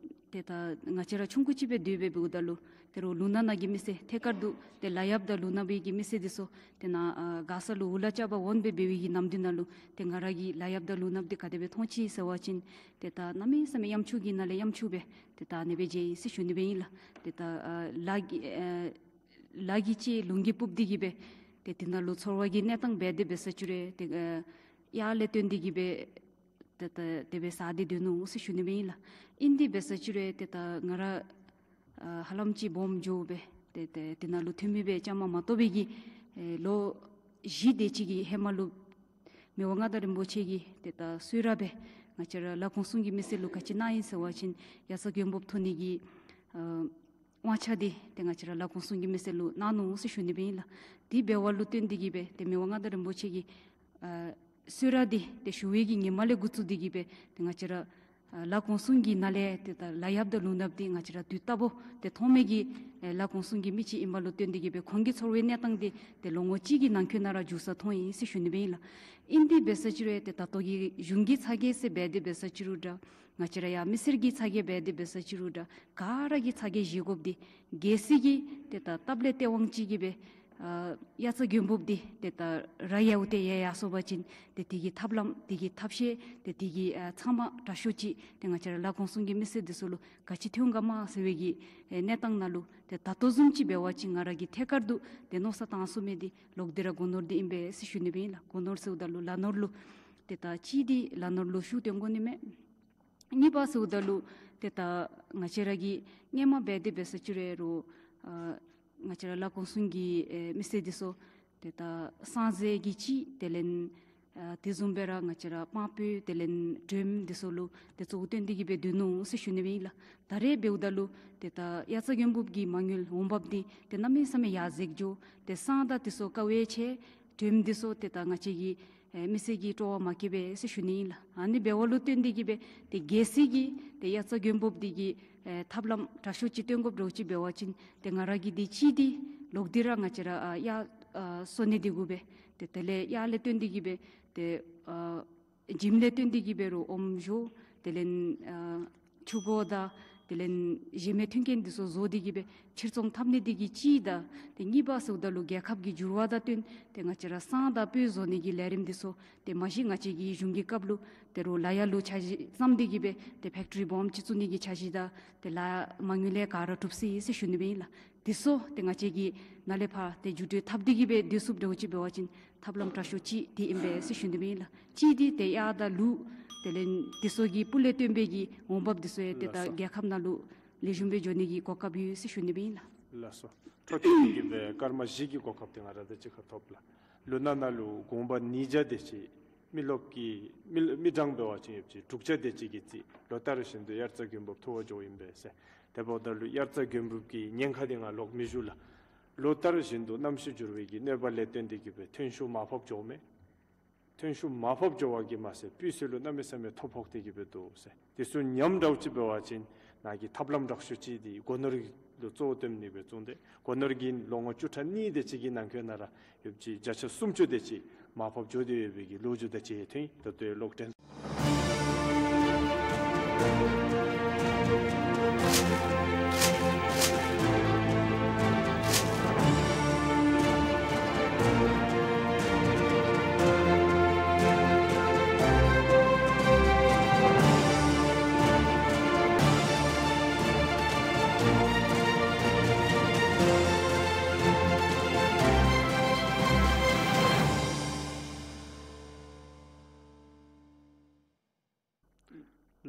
ཏེ་ད་ང་བཅས་ར་ཆུང་ཀུ་ཅིག་སྦེ་སྡོད་སྦེ་འབདཝ་ད་ལུ་ཏེ་རོགས་ལུང་ནག་ནང་གི་མི་སེར་ཐད་ཀར་དུ་ཏེ་ལ་ཡབ་དང་ལུང་ནག་པའི་གི་མི་སེར་འདི་ཚུ་ཏེ་ནཱ་ཨ་མགར་ས་ལུ་འུ་ལག་རྐྱབ་པར་འོང་སྦེ་འབད་བའི་གི་ནམ་དུས་ནང་ལུ་ཏེ་ང་ར་གིས་ལ་ཡབ་དང་ལུང་ནགཔ་འདི་ག་དེ་སྦེ་མཐོང་ཅི་ཟེར་བ་ཅིན་ཏེ་ད་གནམ་མེད་ས་མེད་གཡམ་ཆུང་གི་ནང་ལས་གཡམ་ཆུང་སྦེ་ཏེ་ད་ཨ་ནི་སྦེ་མཇལ་ཡི་ཟེར་ཞུ་ནི་སྦེ་ཨིན་ལགས། ཏེ་ད་ཨ་ལ་གི་ཨ་ལ་གིས་ཅིག་ལུང་གིས་སྤུབས་ཏེ་གིས་སྦེ་ཏེ་དེ་ནང་ལུ་ཚོར་བ་གི་གནས་སྟངས་འབད་དེ་འབད་ས་ཅིག་རུང་ཏེ་ཨ་ཡར་ལས་བཏོན་ཏེ་གིས་སྦེ་ཏེ་ད་དེ་སྦེ་ཟ་སྟེ་སྡོད་ནུག་ཟེར་ཞུ་ནི་སྦེ་ཨིན་ལགས། ཨིན་དེ་འབད་ས་ཅིག་རུང་ཏེ་ད་ང་ར་ཨ་ཧ་ལམ་ཅིག་སྦོམ་འགྱོ་སྦེ་ཏེ་ཏེ་དེ་ནང་ལུ་འཐུས་མི་སྦེ་བཅའ་མར་མ་གཏོགས་པའི་གི་ཨེ་ལོ་བཞི་དེ་ཅིག་གི་ཧེ་མ་ལུ་མི་དབང་མངའ་བདག་རིན་པོ་ཆེ་གིས་ཏེ་ད་གསོལ་རས་སྦེ་ང་བཅས་ར་ལ་གུང་སེང་གི་མི་སེར་ལུ་ག་ཅི་གནང་ཡི་ཟེར་བ་ཅིན་དབྱར་རྩྭ་དགུན་འབུབ་ཐོན་ནི་གི་ཨ་དབང་ཆ་འདི་ཏེ་ང་བཅས་ར་ལ་གུང་སེང་གི་མི་སེར་ལུ་གནང་ནུག་ཟེར་ཞུ་ནི་སྦེ་ཨིན་ལགས། དེ་འབདཝ་ལུ་བརྟེན་ཏེ་གིས་སྦེ་ཏེ་མི་དབང་མངའ་བདག་རིན་པོ་ཆེ་གིས་ཨ་གསོལ་རས་འདི་ཏེ་ཞུ་བའི་གི་ཉིནམ་ལས་འགོ་བཙུགས་ཏེ་གིས་སྦེ་ཏེ་ང་བཅས་ར་ཨ་ལ་གུང་སེང་གི་ནང་ལས་ཏེ་ད་ལ་ཡབ་དང་ལུང་ནགཔ་འདི་ང་བཅས་ར་དུས་རྟག་བུ་ཏེ་མཐོང་མི་གི་ཨེ་ལ་གུང་སེང་གི་མི་ཅིག་ཨིནམ་ལུ་བརྟེན་ཏེ་གིས་སྦེ་ཁོང་གི་ཚོར་བའི་གནས་སྟངས་འདི་ཏེ་ལོ་ངོ་གཅིག་གི་ནང་འཁོད་ནང་ར་འགྱུར་ས་མཐོང་ཡི་ཟེར་ཞུ་ནི་སྦེ་ཨིན་ལགས། ཨིན་དེ་འབད་ས་ཅིག་རུང་ཏེ་ད་ལྟོ་གི་གཞུང་གི་ཚ་གྱང་ཟེར་འབད་དེ་འབད་ས་ཅིག་རུང་འདྲ་ང་བཅས་ར་ཡང་མི་སེར་གྱི་ཚ་གྱང་འབད་དེ་འབད་ས་ཅིག་རུང་འདྲ་ག་ར་གིས་ཚ་གྱང་བཞེས་དགོཔ་འདི་གལ་སྲིད་ཀྱི་ཏེ་ད་སྟབས་ལེགས་སྟེས་དབང་ཅིག་གིས་སྦེ་ཨ་དབྱར་རྩྭ་དགུན་འབུབ་འདི་ཏེ་ད་ར་ཡལཝ་ཏེ་ཡལ་ཡར་སོང་པ་ཅིན་ཏེ་དེ་གི་ཐབས་ལམ་དེ་གི་ཐབས་ཤེས་ཏེ་དེ་གི་ཨ་ཚང་མ་དྲག་ཤོས་ཅིག་ཏེ་ང་བཅས་ར་ལ་གུང་སེང་གི་མི་སེར་འདི་ཚུ་ལུ་ག་ཅི་ཐོན་ག་མས་ཟེར་བའི་གི་ཨེ་གནས་སྟངས་ནང་ལུ་ཏེ་ད་ལྟོ་བཟུམ་ཅིག་འབད་བ་ཅིན་ང་ར་གིས་ཐད་ཀར་དུ་ཏེ་མནོ་བསམ་བཏང་ཚུགས་མི་འདི་ལོག་སྟེ་ར་སྒོ་ནོར་འདི་ཨིན་པས་ཟེར་ཞུ་ནི་སྦེ་ཨིན་ལགས། སྒོ་ནོར་ཟེརཝ་ད་ལུ་ལག་ནོར་ལུ་ཏེ་ད་གཅིག་འདི་ལག་ནོར་ལུ་ཤུགས་བཏོན་དགོ་ནི་མས། གཉིས་པ་ཟེརཝ་ད་ལུ་ཏེ་ད་ང་བཅས་ར་གིས་སྔོན་མ་འབད་དེ་འབད་ས་ཅིག་རུང་ཨ་ང་བཅས་ར་ལ་གུང་སེང་གི་ཨེ་མི་སེར་འདི་ཚུ་ཏེ་ད་སངས་རྒྱས་ཀྱི་ཅིག་དེ་ལས་ ཨ་དེ་བཟུམ་སྦེ་ར་ང་བཅས་ར་དཔང་པོ་དེ་ལས་དྲོནམ་འདི་ཚུ་ལུ་ཏེ་གཙོ་བོ་བཏོན་ཏེ་གི་སྦེ་སྡོད་ནུག་ཟེར་ཞུ་ནི་སྦེ་ཨིན་ལགས། ད་རེས་འབདཝ་ད་ལུ་ཏེ་ད་དབྱར་རྩྭ་དགུན་འབུབ་ཀྱི་མ་དངུལ་འོང་འབབ་འདི་ཏེ་གནམ་མེད་ས་མེད་ཡར་འཛེགས་འགྱོ། ཏེ་སྲང་དང་དེ་ཚུ་དཀའ་བས་ཆེ། དྲོནམ་འདི་ཚུ་ཏེ་ད་ང་བཅས་ཀྱི་ཨེ་མི་སེར་གྱིས་སྤྲོ་བ་མ་བསྐྱེད་པས་ཟེར་ཞུ་ནི་ཨིན་ལགས། ཨ་ནི་འབདཝ་ལུ་བརྟེན་ཏེ་གི་སྦེ་ཏེ་གལ་སྲིད་ཀྱི་ཏེ་དབྱར་རྩྭ་དགུན་འབུབ་འདི་གི་ཨེ་ཐབས་ལམ་དྲག་ཤོས་ཅིག་སྟོན་དགོཔ་འདྲཝ་ཅིག་འབད་བ་ཅིན་ཏེ་ང་ར་གིས་འདི་ཅིག་འདི་ལོག་སྟེ་ར་ང་བཅས་ར་ཨ་གཡག་ཨ་གསོ་ནི་འདི་གུ་སྦེ་ཏེ་དེ་ལས་གཡག་ལས་བརྟེན་ཏེ་གི་སྦེ་ཏེ་ཨ་འཇིམ་ལས་བརྟེན་ཏེ་གི་སྦེ་རོགས་ཨོམ་བཞོ་དེ་ལས་ཨ་ཕྱུར་གོ་དང་དེ་ལས་གཞན་མི་མཐུན་རྐྱེན་འདི་ཚུ་བཟོ་སྟེ་གི་སྦེ་ཕྱིར་ཚོང་འཐབ་ནི་འདི་གི་གཅིག་དང་ཏེ་གཉིས་པ་ཟེརཝ་ད་ལུ་རྒྱལ་ཁབ་ཀྱི་འགྱུར་བ་དང་བསྟུན་ཏེ་ང་བཅས་ར་སྲང་དང་སྤོས་བཟོ་ནི་གི་ལས་རིམ་འདི་ཚུ་ཏེ་མ་གཞི་ང་བཅས་ཀྱི་གཞུང་གི་སྐབས་ལུ་ཏེ་རོགས་ལ་ཡ་ལུ་འཆར་གཞི་བརྩམས་ཏེ་གི་སྦེ་ཏེ་ཕེཀ་ཊི་རི་སྦོམ་ཅིག་བཙུགས་ནི་གི་འཆར་གཞི་དང་ཏེ་ལཱ་མ་དངུལ་ལས་ག་ར་གྲུབ་སོ་ཡི་ཟེར་ཞུ་ནི་སྦེ་ཨིན་ལགས། འདི་ཚུ་ཏེ་ང་བཅས་ཀྱིས་ནཱ་ལས་ཕར་ཏེ་བསྒྱུར་བཅོས་འཐབ་སྟེ་གི་སྦེ་སྡོད་ཚུགསཔ་འདྲཝ་ཅིག་འབད་བ་ཅིན་ཐབས་ལམ་དྲག་ཤོས་ཅིག་འདི་ཨིན་པས་ཟེར་ཞུ་ནི་སྦེ་ཨིན་ལགས། གཅིག་འདི་ཏེ་གཡག་དང་ལུག་དེ་ལས་འདི་ཚུ་གི་སྤུས་ལས་བཏོན་པའི་གི་འོང་འབབ་འདི་ཚུ་ཡང་ཏེ་ད་ལགས་སོ། རྒྱལ་ཁབ་ནང་ལུ་ལེགས་ཤོམ་སྦེ་འགྱོ་ནི་གི་གོ་སྐབས་ཡོད་ཟེར་ཞུ་ནི་སྦེ་ཨིན་ལགས། ལགས་སོ། འཕྲོ་མཐུད་དེ་གི་སྦེ་སྐར་མ་བཞི་གི་གོ་སྐབས་འདི་ང་ར་དང་གཅིག་ཁར་ཐོབ་ལགས། ལུ་ནང་ན་ལུ་གུང་པ་ཉིས་བརྒྱ་དེ་ཅིག་མི་རློབས་ཀྱི་མི་མི་གྲངས་འབད་བ་ཅིན་ཡོདཔ་ཅིག་དྲུག་བརྒྱ་དེ་ཅིག་གིས་རྩིས། ལོ་ལྟར་བཞིན་དུ་དབྱར་རྩྭ་དགུན་འབུབ་འཐུ་བར་འགྱོཝ་ཨིན་པས་ཟེར། དེ་འབདཝ་ད་ལུ་དབྱར་རྩྭ་དགུན་འབུབ་ཀྱི་ཉེན་ཁ་འདི་ང་ལོག་མི་ཞུ་ལགས། ལོ་ལྟར་བཞིན་དུ་གནམ་གཤིས་འགྱུར་བའི་གི་གནོད་པ་ལས་བརྟེན་ཏེ་གི་སྦེ་ཐོན་ཤུགས་མར་ཕབ་འགྱོཝ་མས། ཐོན་ཤུགས་མར་ཕབ་འགྱོ་བ་གིས་མ་ཚད་སྤུས་ཚད་ལུ་གནམ་མེད་ས་མེད་ཐོ་ཕོག་སྟེ་གི་སྦེ་འདུག་ཟེར། དེ་ཚུ་ཉམས་འདྲཝ་ཅིག་འབད་བ་ཅིན་ནཱ་གི་ཐབས་ལམ་དྲག་ཤོས་ཅིག་འདི་སྒོ་ནོར་ལུ་གཙོ་བོ་བཏོན་ནི་སྦེ་བཙུགས་ཏེ་སྒོ་ནོར་གྱིས་ལོ་ངོ་བཅུ་ཕྲག་གཉིས་དེ་ཅིག་གི་ནང་འཁོད་ནང་ར་ཡོདཔ་ཅིག་བརྒྱ་ཆ་སུམ་ཅུ་དེ་ཅིག་མར་ཕབ་འགྱོ་སྟེ་ཡོད་པའི་གི་ལོ་རྒྱུས་དང་བཅས་ཐོན། ད་ལྟོའི་གློག་འདྲེན།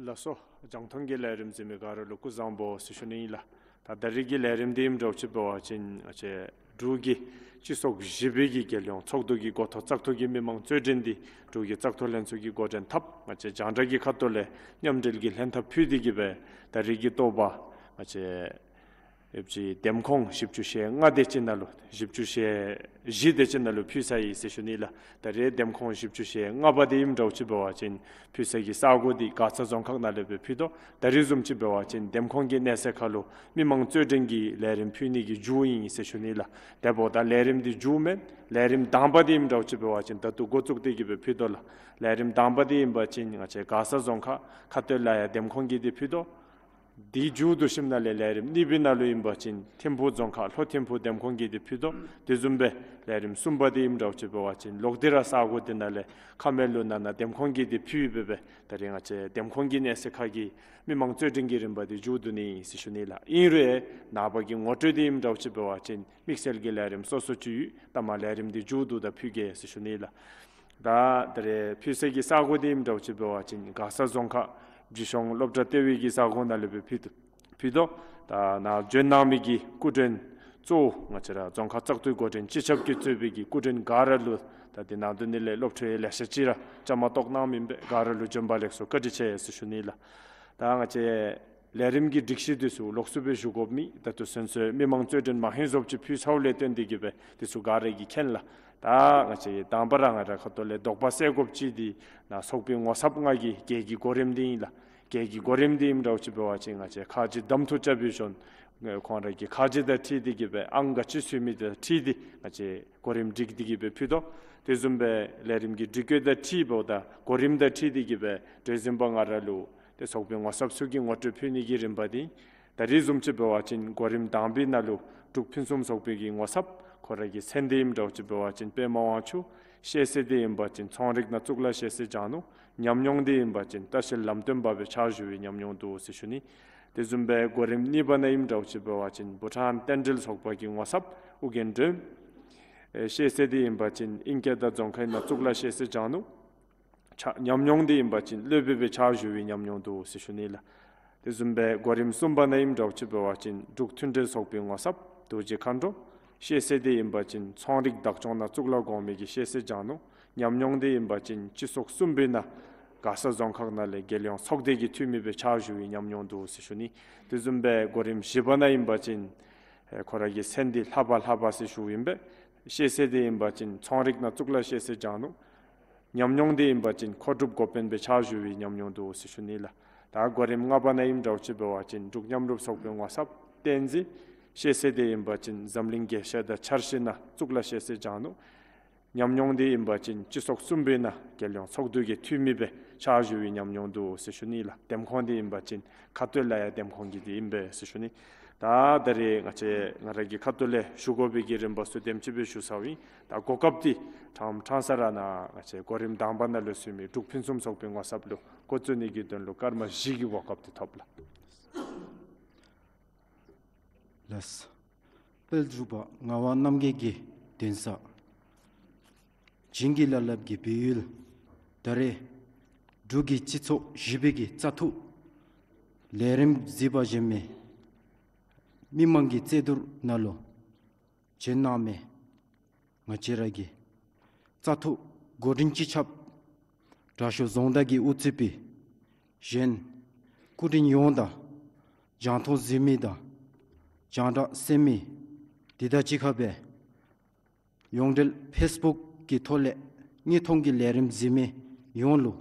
ལགས་སོ། རྒྱང་མཐོང་གི་ལས་རིམ་གཟིགས་མི་ག་ར་ལུ་སྐུ་གཟུགས་བཟང་པོ་ཟེར་ཞུ་ནི་ཨིན་ལགས། ད་ད་རིས་ཀྱི་ལས་རིམ་འདི་ཨིནམ་འདྲཝ་ཅིག་འབད་བ་ཅིན་ང་བཅས་འབྲུག་གི་སྤྱི་ཚོགས་བཞི་པའི་གི་རྒྱལ་ཡོངས་ཚོགས་འདུ་གི་འགོ་ཐོག་བཙག་འཐུ་གི་མི་མང་རྩོད་འགྲན་འདི་འབྲུག་གི་བཙག་འཐུ་ལྷན་ཚོགས་ཀྱིས་འགོ་འདྲེན་འཐབ། ང་བཅས་རྒྱང་བསྒྲགས་ཀྱི་ཁ་ཐུག་ལས་མཉམ་འབྲེལ་གྱི་ལྷན་ཐབས་ཕུལ་ཏེ་གི་སྦེ་ད་རིས་ཀྱི་ལྟོ་བ་ང་བཅས་ཡོདཔ་ཅིག་འདེམས་ཁོངས་བཞི་བཅུ་ཞེ་ལྔ་དེ་ཅིག་ནང་ལུ་བཞི་བཅུ་ཞེ་བཞི་དེ་ཅིག་ནང་ལུ་ཕུལ་ཚར་ཡི་ཟེར་ཞུ་ནི་ལགས། ད་རེས་འདེམས་ཁོངས་བཞི་བཅུ་ཞེ་ལྔ་པ་དེ་ཨིནམ་འདྲཝ་ཅིག་འབད་བ་ཅིན་ཕུལ་ས་གི་ས་གོ་འདི་མགར་ས་རྫོང་ཁག་ནང་ལས་སྦེ་ཕུལ་དོ། ད་རིས་བཟུམ་ཅིག་འབད་བ་ཅིན་འདེམས་ཁོངས་ཀྱི་གནས་ཚད་ཁར་ལུ་མི་མང་རྩོད་འགྲན་གྱི་ལས་རིམ་ཕུལ་ནི་གི་མཇུག་ཨིན་ཟེར་ཞུ་ནི་ལགས། དེ་འབདཝ་ད་ལས་རིམ་འདི་མཇུག་མེན། ལས་རིམ་དང་པ་དེ་ཨིནམ་འདྲཝ་ཅིག་འབད་བ་ཅིན་ད་ལྟོ་འགོ་བཙུགས་ཏེ་གི་སྦེ་ཕུལ་དོ་ལགས། ལས་རིམ་དང་པ་དེ་ཨིན་པ་ཅིན་ང་བཅས་མགར་ས་རྫོང་ཁག་ཁ་སྟོད་ལ་ཡ་འདེམས་ཁོངས་ཀྱི་འདི་ཕུལ་དོ། དེའི་མཇུག་བསྡུ་ཞིནམ་ལས་ལས་རིམ་གཉིས་པའི་ནང་ལུ་ཨིན་པ་ཅིན་ཐིམ་ཕུག་རྫོང་ཁག་ལྷོ་ཐིམ་ཕུག་འདེམས་ཁོངས་ཀྱི་འདི་ཕུལ་དོ། དེ་བཟུམ་སྦེ་ལས་རིམ་གསུམ་པ་འདི་ཨིནམ་འདྲཝ་ཅིག་འབད་བ་ཅིན་ལོག་སྟེ་ར་ས་གོ་འདི་ནང་ལས་ཁ་སྨད་ལུ་ནང་ན་འདེམས་ཁོངས་ཀྱི་འདི་ཕུལ་སྦེ་སྦེ་ད་རིས་ང་བཅས་འདེམས་ཁོངས་ཀྱི་གནས་ཚད་ཁ་གི་མི་མང་རྩོད་འགྲན་གྱི་རིམ་པ་འདི་མཇུག་བསྡུ་ནི་ཨིན་ཟེར་ཞུ་ནི་ལགས། ཨིན་རུང་ནངས་པ་གི་ངོ་སྤྲོད་འདི་ཨིནམ་འདྲཝ་ཅིག་འབད་བ་ཅིན་དམིགས་བསལ་གྱི་ལས་རིམ་སོ་སོ་ཅིག་ཡོད། ད་མ་ལས་རིམ་འདི་མཇུག་བསྡུ་ད་ཕུལ་གེ་ཟེར་ཞུ་ནི་ལགས། ད་ད་རེས་ཕུལ་ས་གི་ས་གོ་འདི་ཨིནམ་འདྲཝ་ཅིག་འབད་བ་ཅིན་མགར་ས་རྫོང་ཁག་བྱིས་སྐྱོང་སློབ་གྲྭ་ལྟེ་བའི་གི་ས་གོ་ནང་ལས་སྦེ་ཕུལ་དོ། ཕུལ་དོ། ད་ནཱ་བྱོན་གནང་མི་གི་སྐུ་མགྲོན་གཙོ་བོ་ང་བཅས་ར་རྫོང་ཁག་བཙག་འཐུའི་འགོ་འདྲེན་སྤྱི་ཁྱབ་ཀྱིས་གཙོས་པའི་གི་སྐུ་མགྲོན་ག་ར་ལུ་ད་འདི་ནང་དོན་ནི་ལས་སློབ་ཕྲུག་ལེ་ཤ་ཅིག་ར་བཅའ་མར་གཏོགས་གནངམ་ཨིན་པས། ག་ར་ལུ་བྱོན་པ་ལེགས་སོ་བཀའ་དྲིན་ཆེ་ཟེར་ཞུ་ནི་ལགས། ད་ང་བཅས་ལས་རིམ་གྱི་སྒྲིག་གཞི་འདི་ཚུ་ལོགས་སུ་སྦེ་ཞུ་དགོཔ་མེད། ད་ལྟོ་ཚུན་ཚོད་མི་མང་རྩོད་འགྲན་མ་ཧེང་བཟོཔ་ཅིག་ཕུལ་ཚརཝ་ལས་བརྟེན་ཏེ་གི་སྦེ་འདི་ཚུ་ག་ར་གིས་མཁྱེན་ལགས། ད་ང་བཅས་དང་པ་ར་ང་ར་ཁ་ཐུག་ལས་དོགས་པ་སེལ་དགོཔ་ཅིག་འདི་ནཱ་ཚོགས་པའི་ངོ་ཚབ་ང་གིས་སྒེར་གྱི་གོ་རིམ་འདི་ཨིན་ལགས། སྒེར་གྱི་གོ་རིམ་འདི་ཨིནམ་འདྲཝ་ཅིག་འབད་བ་ཅིན་ང་བཅས་ཁ་རྗེ་གདམ་འཐུ་རྐྱབ་པའི་གཞོན་ཁོང་ར་གི་ཁ་རྗེ་དང་འཁྲིལ་ཏེ་གི་སྦེ་ཨང་ག་ཅི་ཚུད་མི་དང་འཁྲིལ་ཏེ་ང་བཅས་གོ་རིམ་སྒྲིག་སྟེ་གི་སྦེ་ཕུལ་དོ། དེ་བཟུམ་སྦེ་ལས་རིམ་གྱི་སྒྲིག་བཀོད་དང་འཁྲིལ་འབདཝ་ད་གོ་རིམ་དང་འཁྲིལ་ཏེ་གི་སྦེ་གྲོས་འཛིན་པ་ང་ར་ལུ་ཏེ་ཚོགས་པའི་ངོ་ཚབ་ཚུ་གིས་ངོ་སྤྲོད་ཕུལ་ནི་གི་རིམ་པ་འདི་ད་རིས་བཟུམ་ཅིག་འབད་བ་ཅིན་གོ་རིམ་དང་པའི་ནང་ལུ་འབྲུག་ཕུན་སུམ་ཚོགས་པའི་གི་ངོ་ཚབ་ཁོ་ར་གི་མཚན་འདི་ཨིནམ་འདྲཝ་ཅིག་འབད་བ་ཅིན་པདྨ་དབང་ཕྱུག། ཤེས་ཚད་འདི་ཨིན་པ་ཅིན་ཚོང་རིག་ནང་གཙུག་ལག་ཤེས་ཚད་སྦྱང་ནུག། ཉམས་མྱོང་འདི་ཨིན་པ་ཅིན་ལྟ་བཤལ་ལམ་སྟོན་པ་སྦེ་ཕྱག་ཞུ་བའི་ཉམས་མྱོང་འདུག་ཟེར་ཞུ་ནི། དེ་བཟུམ་སྦེ་གོ་རིམ་གཉིས་པ་ནང་ཨིནམ་འདྲཝ་ཅིག་འབད་བ་ཅིན་བྷུ་ཊཱན་རྟེན་འབྲེལ་ཚོགས་པ་གི་ངོ་ཚབ་ཨོ་རྒྱན་སྒྲོལམ། ཨེ་ཤེས་ཚད་འདི་ཨིན་པ་ཅིན་དབྱིན་སྐད་དང་རྫོང་ཁའི་ནང་གཙུག་ལག་ཤེས་ཚད་སྦྱང་ནུག། ཕྱག་ཉམས་མྱོང་འདི་ཨིན་པ་ཅིན་སློབ་དཔོན་སྦེ་ཕྱག་ཞུ་བའི་ཉམས་མྱོང་འདུག་ཟེར་ཞུ་ནི་ལགས། དེ་བཟུམ་སྦེ་གོ་རིམ་གསུམ་པ་ནང་ཨིནམ་འདྲཝ་ཅིག་འབད་བ་ཅིན་འབྲུག་མཐུན་འབྲེལ་ཚོགས་པའི་ངོ་ཚབ་རྡོ་རྗེ་མཁའ་འགྲོ། ཤེས་ཚད་འདི་ཨིན་པ་ཅིན་ཚོང་རིག་བདག་སྐྱོང་ནང་གཙུག་ལག་གོང་མའི་གི་ཤེས་ཚད་སྦྱང་ནུག། ཉམས་མྱོང་འདི་ཨིན་པ་ཅིན་སྤྱི་ཚོགས་གསུམ་པའི་ནང་མགར་ས་རྫོང་ཁག་ནང་ལས་རྒྱལ་ཡོངས་ཚོགས་སྡེ་གི་འཐུས་མི་སྦེ་ཕྱག་ཞུ་བའི་ཉམས་མྱོང་འདུག་ཟེར་ཞུ་ནི། དེ་བཟུམ་སྦེ་གོ་རིམ་བཞི་པ་ནང་ཨིན་པ་ཅིན་ཨེ་ཁོ་ར་གི་མཚན་འདི་ལྷ་པ་ལྷ་པ་ཟེར་ཞུཝ་ཨིན་པས། ཤེས་ཚད་འདི་ཨིན་པ་ཅིན་ཚོང་རིག་ནང་གཙུག་ལག་ཤེས་ཚད་སྦྱང་ནུག། ཉམས་མྱོང་འདི་ཨིན་པ་ཅིན་མཁོ་སྒྲུབ་འགོ་དཔོན་སྦེ་ཕྱག་ཞུ་བའི་ཉམས་མྱོང་འདུག་ཟེར་ཞུ་ནི་ལགས། ད་གོ་རིམ་ལྔ་པ་ནང་ཨིནམ་འདྲཝ་ཅིག་འབད་བ་ཅིན་འབྲུག་མཉམ་རུབ་ཚོགས་པའི་ངོ་ཚབ་བསྟན་འཛིན། ཤེས་ཚད་འདི་ཨིན་པ་ཅིན་འཛམ་གླིང་རྒྱལ་སྤྱི་དང་འཆར་གཞི་ནང་གཙུག་ལག་ཤེས་ཚད་སྦྱང་ནུག། ཉམས་མྱོང་འདི་ཨིན་པ་ཅིན་སྤྱི་ཚོགས་གསུམ་པའི་ནང་རྒྱལ་ཡོངས་ཚོགས་འདུ་གི་འཐུས་མི་སྦེ་ཕྱག་ཞུ་བའི་ཉམས་མྱོང་འདུག་ཟེར་ཞུ་ནི་ལགས། འདེམས་ཁོངས་འདི་ཨིན་པ་ཅིན་ཁ་སྟོད་ལ་ཡ་འདེམས་ཁོངས་ཀྱི་འདི་ཨིན་པས་ཟེར་ཞུ་ནི། ད་ད་རེས་ང་བཅས་ང་ར་གི་ཁ་ཐུག་ལས་ཞུ་དགོ་པའི་གི་རིམ་པ་ཚུ་དེམ་ཅིག་སྦེ་ཞུ་ཚརཝ་ཨིན། ད་གོ་སྐབས་འདི་ཕྲང་ཕྲང་ས་ར་ནཱ་ང་བཅས་གོ་རིམ་དང་པ་ནང་ལུ་ཚུད་མི་འབྲུག་ཕུན་སུམ་ཚོགས་པའི་ངོ་ཚབ་ལུ་འགོ་བཙུགས་ནི་གི་དོན་ལུ་སྐར་མ་བཞི་གི་གོ་སྐབས་འདི་ཐོབ་ལགས། ལགས། དཔལ་འབྲུག་པ་ངག་དབང་རྣམ་རྒྱལ་གྱི་གདན་ས་བྱིན་གྱིས་བརླབས་པའི་གི་སྦས་ཡུལ་ད་རེས་འབྲུག་གི་སྤྱི་ཚོགས་བཞི་པའི་གི་བཙག་འཐུ་ལས་རིམ་གཟིགས་པར་བྱོན་མི་མི་མང་གི་རྩོད་བསྡུར་ནང་ལུ་བྱོན་གནང་མི་ང་བཅས་ར་གི་བཙག་འཐུ་འགོ་འདྲེན་སྤྱི་ཁྱབ་དྲག་ཤོས་རྫོང་བདག་གིས་དབུ་གཙོས་པའི་གཞན་སྐུ་མགྲོན་ཡོངས་དང་རྒྱང་མཐོང་གཟིགས་མི་དང་རྒྱང་བསྒྲགས་གསན་མི་དེ་དང་གཅིག་ཁར་སྦེ་ཡོངས་འབྲེལ་ཕེསི་བུཀ་གི་ཐོག་ལས་དངོས་མཐོང་གི་ལས་རིམ་གཟིགས་མི་ཡོངས་ལུ་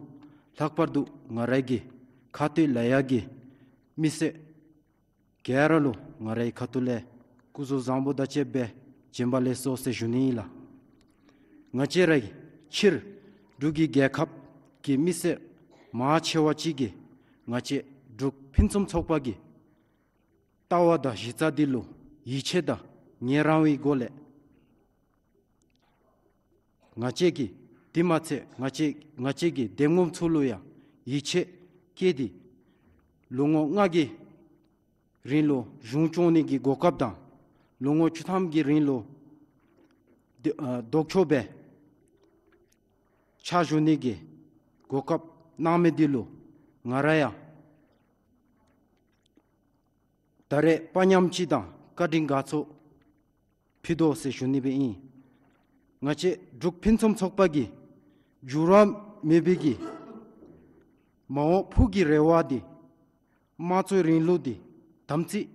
ལྷག་པར་དུ་ང་ར་གི་ཁ་སྟོད་ལ་ཡ་གི་མི་སེར་ག་ར་ལུ་ང་རའི་ཁ་ཐུག་ལས་སྐུ་གཟུགས་བཟང་པོ་དང་བཅས་པའི་བྱོན་པ་ལེགས་སོ་ཟེར་ཞུ་ནི་ཨིན་ལགས། ང་བཅས་ར་གི་སྤྱིར་འབྲུག་གི་རྒྱལ་ཁབ་ཀྱི་མི་སེར་མང་ཆེ་བ་ཅིག་གིས་ང་བཅས་འབྲུག་ཕུན་སུམ་ཚོགས་པ་གི་ལྟ་བ་དང་གཞི་རྩ་འདི་ལུ་ཡིད་ཆེས་དང་ངལ་རངས་པའི་སྒོ་ལས་ང་བཅས་ཀྱིས་དེ་མ་ཚད་ང་བཅས་ང་བཅས་ཀྱི་འདེམས་ངོ་ཚུ་ལུ་ཡང་ཡིད་ཆེས་བསྐྱེད་དེ་ལོ་ངོ་ལྔ་གི་རིང་ལུ་གཞུང་སྐྱོང་ནི་གི་གོ་སྐབས་དང་ལོ་ངོ་བཅུ་ཐམ་གྱི་རིང་ལུ་ལྡོག་ཕྱོགས་སྦེ་ཕྱག་ཞུ་ནི་གི་གོ་སྐབས་གནང་མི་འདི་ལུ་ང་ར་ཡང་ད་རེས་དཔའ་ཉམས་ཅིག་དང་བཀའ་དྲིན་དགའ་ཚོར་ཕུལ་དོ་ཟེར་ཞུ་ནི་སྦེ་ཨིན། ང་བཅས་འབྲུག་ཕུན་སུམ་ཚོགས་པ་གི་འགྱུར་བ་མེད་པའི་གི་མ་འོངས་ཕུགས་ཀྱི་རེ་བ་འདི་དམངས་གཙོའི་རིང་ལུགས་འདི་དམ་ཚིག་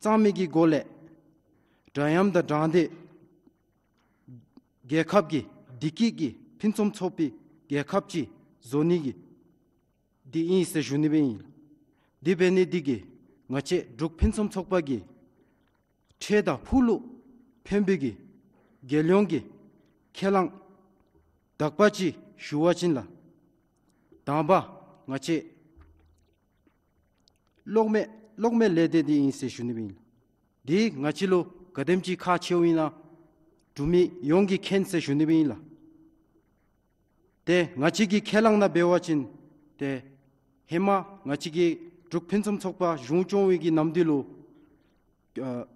གཙང་མའི་གི་སྒོ་ལས་འདྲ་མཉམ་དང་དྲང་བདེན་རྒྱལ་ཁབ་ཀྱི་བདེ་སྐྱིད་ཀྱི་ཕུན་སུམ་ཚོགས་པའི་རྒྱལ་ཁབ་ཅིག་བཟོ་ནི་གི་འདི་ཨིན་ཟེར་ཞུ་ནི་སྦེ་ཨིན། དེ་འབད་ནི་འདི་གིས་ང་བཅས་འབྲུག་ཕུན་སུམ་ཚོགས་པ་གི་འཕྲལ་དང་ཕུགས་ལུ་ཕན་པའི་གི་རྒྱལ་ཡོངས་ཀྱི་ཁས་བླངས་དག་པ་ཅིག་ཞུ་བ་ཅིན་ལགས། དང་པ་ང་བཅས་གློག་མེ་གློག་མེ་ལས་སྡེ་འདི་ཨིན་ཟེར་ཞུ་ནི་སྦེ་ཨིན། འདི་ང་བཅས་ལུ་ག་དེམ་ཅིག་ཁག་ཆེཝ་ཨིན་ན་འབྲུག་མི་ཡོངས་ཀྱིས་མཁྱེན་ཟེར་ཞུ་ནི་སྦེ་ཨིན་ལགས། ཏེ་ང་བཅས་ཀྱི་ཁས་བླངས་ནང་འབད་བ་ཅིན་ཏེ་ཧེ་མ་ང་བཅས་ཀྱི་འབྲུག་ཕུན་སུམ་ཚོགས་པ་གཞུང་སྐྱོང་བའི་གི་ནམ་དུས་ལུ་ཨ་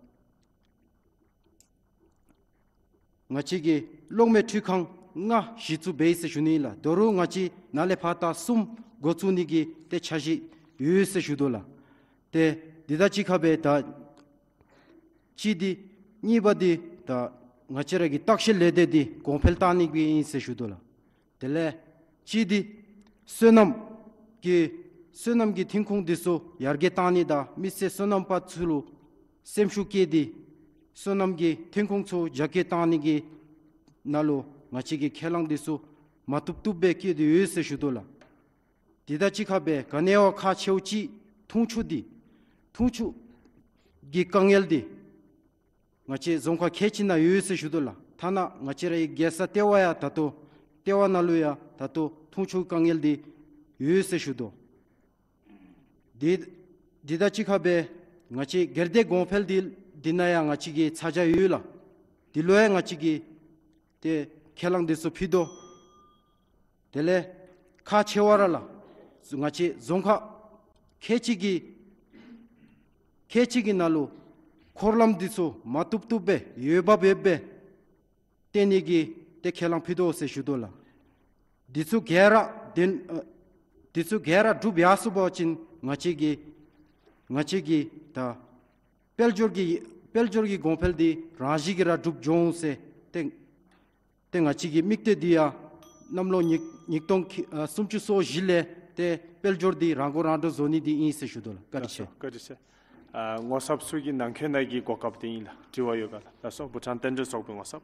ང་བཅས་ཀྱི་གློག་མེ་འཕྲུལ་ཁང་ལྔ་གཞི་བཙུགས་འབད་ཡི་ཟེར་ཞུ་ནི་ལགས། ད་རུང་ང་བཅས་ནཱ་ལས་ཕར་ད་གསུམ་འགོ་བཙུགས་ནི་གི་ཏེ་འཆར་གཞི་ཡོད་ཟེར་ཞུ་དོ་ལགས། ཏེ་འདི་དང་གཅིག་ཁར་སྦེ་ད་གཅིག་འདི་གཉིས་པ་འདི་ད་ང་བཅས་ར་གི་བརྟག་ཞིབ་ལས་སྡེ་འདི་གོང་འཕེལ་བཏང་ནི་གི་ཨིན་ཟེར་ཞུ་དོ་ལགས། དེ་ལས་གཅིག་འདི་སོ་ནམ་གྱི་སོ་ནམ་གྱི་ཐོན་ཁུངས་འདི་ཚུ་ཡར་རྒྱས་བཏང་ནི་དང་མི་སེར་སོ་ནམ་པ་ཚུ་ལུ་སེམས་ཤུགས་བསྐྱེད་དེ་སོ་ནམ་གྱི་ཐོན་ཁུངས་ཚུ་རྒྱ་སྐྱེད་བཏང་ནི་གི་ནང་ལུ་ང་བཅས་ཀྱི་ཁས་བླངས་འདི་ཚུ་མ་བཏུབ་བཏུབ་སྦེ་བསྐྱེད་དེ་ཡོད་ཟེར་ཞུ་དོ་ལགས། དེ་དང་གཅིག་ཁར་སྦེ་ག་ནི་བ་ཁག་ཆེཝ་ཅིག་འཐུང་ཆུ་འདི་འཐུང་ཆུ་གི་དཀའ་ངལ་འདི་ང་བཅས་རྫོང་ཁག་ཁལ་གཅིག་ནང་ཡོད་ཟེར་ཞུ་དོ་ལགས། ཐ་ན་ང་བཅས་རའི་རྒྱལ་ས་ལྟེ་བ་ཡང་ད་ལྟོ་ལྟེ་བ་ནང་ལུ་ཡང་ད་ལྟོ་འཐུང་ཆུ་དཀའ་ངལ་འདི་ཡོད་ཟེར་ཞུ་དོ། འདི་འདི་དང་གཅིག་ཁར་སྦེ་ང་བཅས་སྒེར་སྡེ་གོང་འཕེལ་འདི་འདི་ནང་ཡང་ང་བཅས་ཀྱི་ཚ་གྱང་ཡོད་ལགས། འདི་ལུ་ཡང་ང་བཅས་ཀྱིས་ཏེ་ཁས་བླངས་འདི་ཚུ་ཕུལ་དོ། དེ་ལས་ཁག་ཆེ་བ་ར་ལགས། ང་བཅས་རྫོང་ཁག་ཁལ་གཅིག་གི་ཁལ་གཅིག་གི་ནང་ལུ་འཁོར་ལམ་འདི་ཚུ་མ་བཏུབ་བཏུབ་སྦེ་ཡོདཔ་ཡོདཔ་སྦེ་བཏོན་ནི་གི་ཏེ་ཁས་བླངས་ཕུལ་དོ་ཟེར་ཞུ་དོ་ལགས། འདི་ཚུ་ག་ར་དེ་ཨ་འདི་ཚུ་ག་ར་འགྲུབ་ཡར་སོང་པ་ཅིན་ང་བཅས་ཀྱི་ང་བཅས་ཀྱི་ད་དཔལ་འབྱོར་གྱི་དཔལ་འབྱོར་གྱི་གོང་འཕེལ་འདི་རང་བཞིན་གྱིས་ར་འགྲུབ་འགྱོ་འོང་ཟེར་ཏེ་ཏེ་ང་བཅས་ཀྱི་དམིགས་གཏད་འདི་ཡང་ གནམ་ལོ་ཉིས་ཉིས་སྟོང་ཁི་ཨ་སུམ་ཅུ་སོ་བཞི་ལས་ཏེ་དཔལ་འབྱོར་འདི་རང་མགོ་རང་འདྲོངས་བཟོ་ནི་འདི་ཨིན་ཟེར་ཞུ་དོ་ལགས། བཀའ་དྲིན་ལགས་སོ། ཆེ། བཀའ་དྲིན་ཆེ། ཨ་ངོ་ཚབ་ཚུ་གི་ནང་འཁོད་ནང་གི་གོ་སྐབས་འདི་ཨིན་ལགས། དྲི་བ་ཡོད་ག་ལགས། ལགས་སོ། བྷུ་ཊཱན་རྟེན་འབྲེལ་ཚོགས་པའི་ངོ་ཚབ།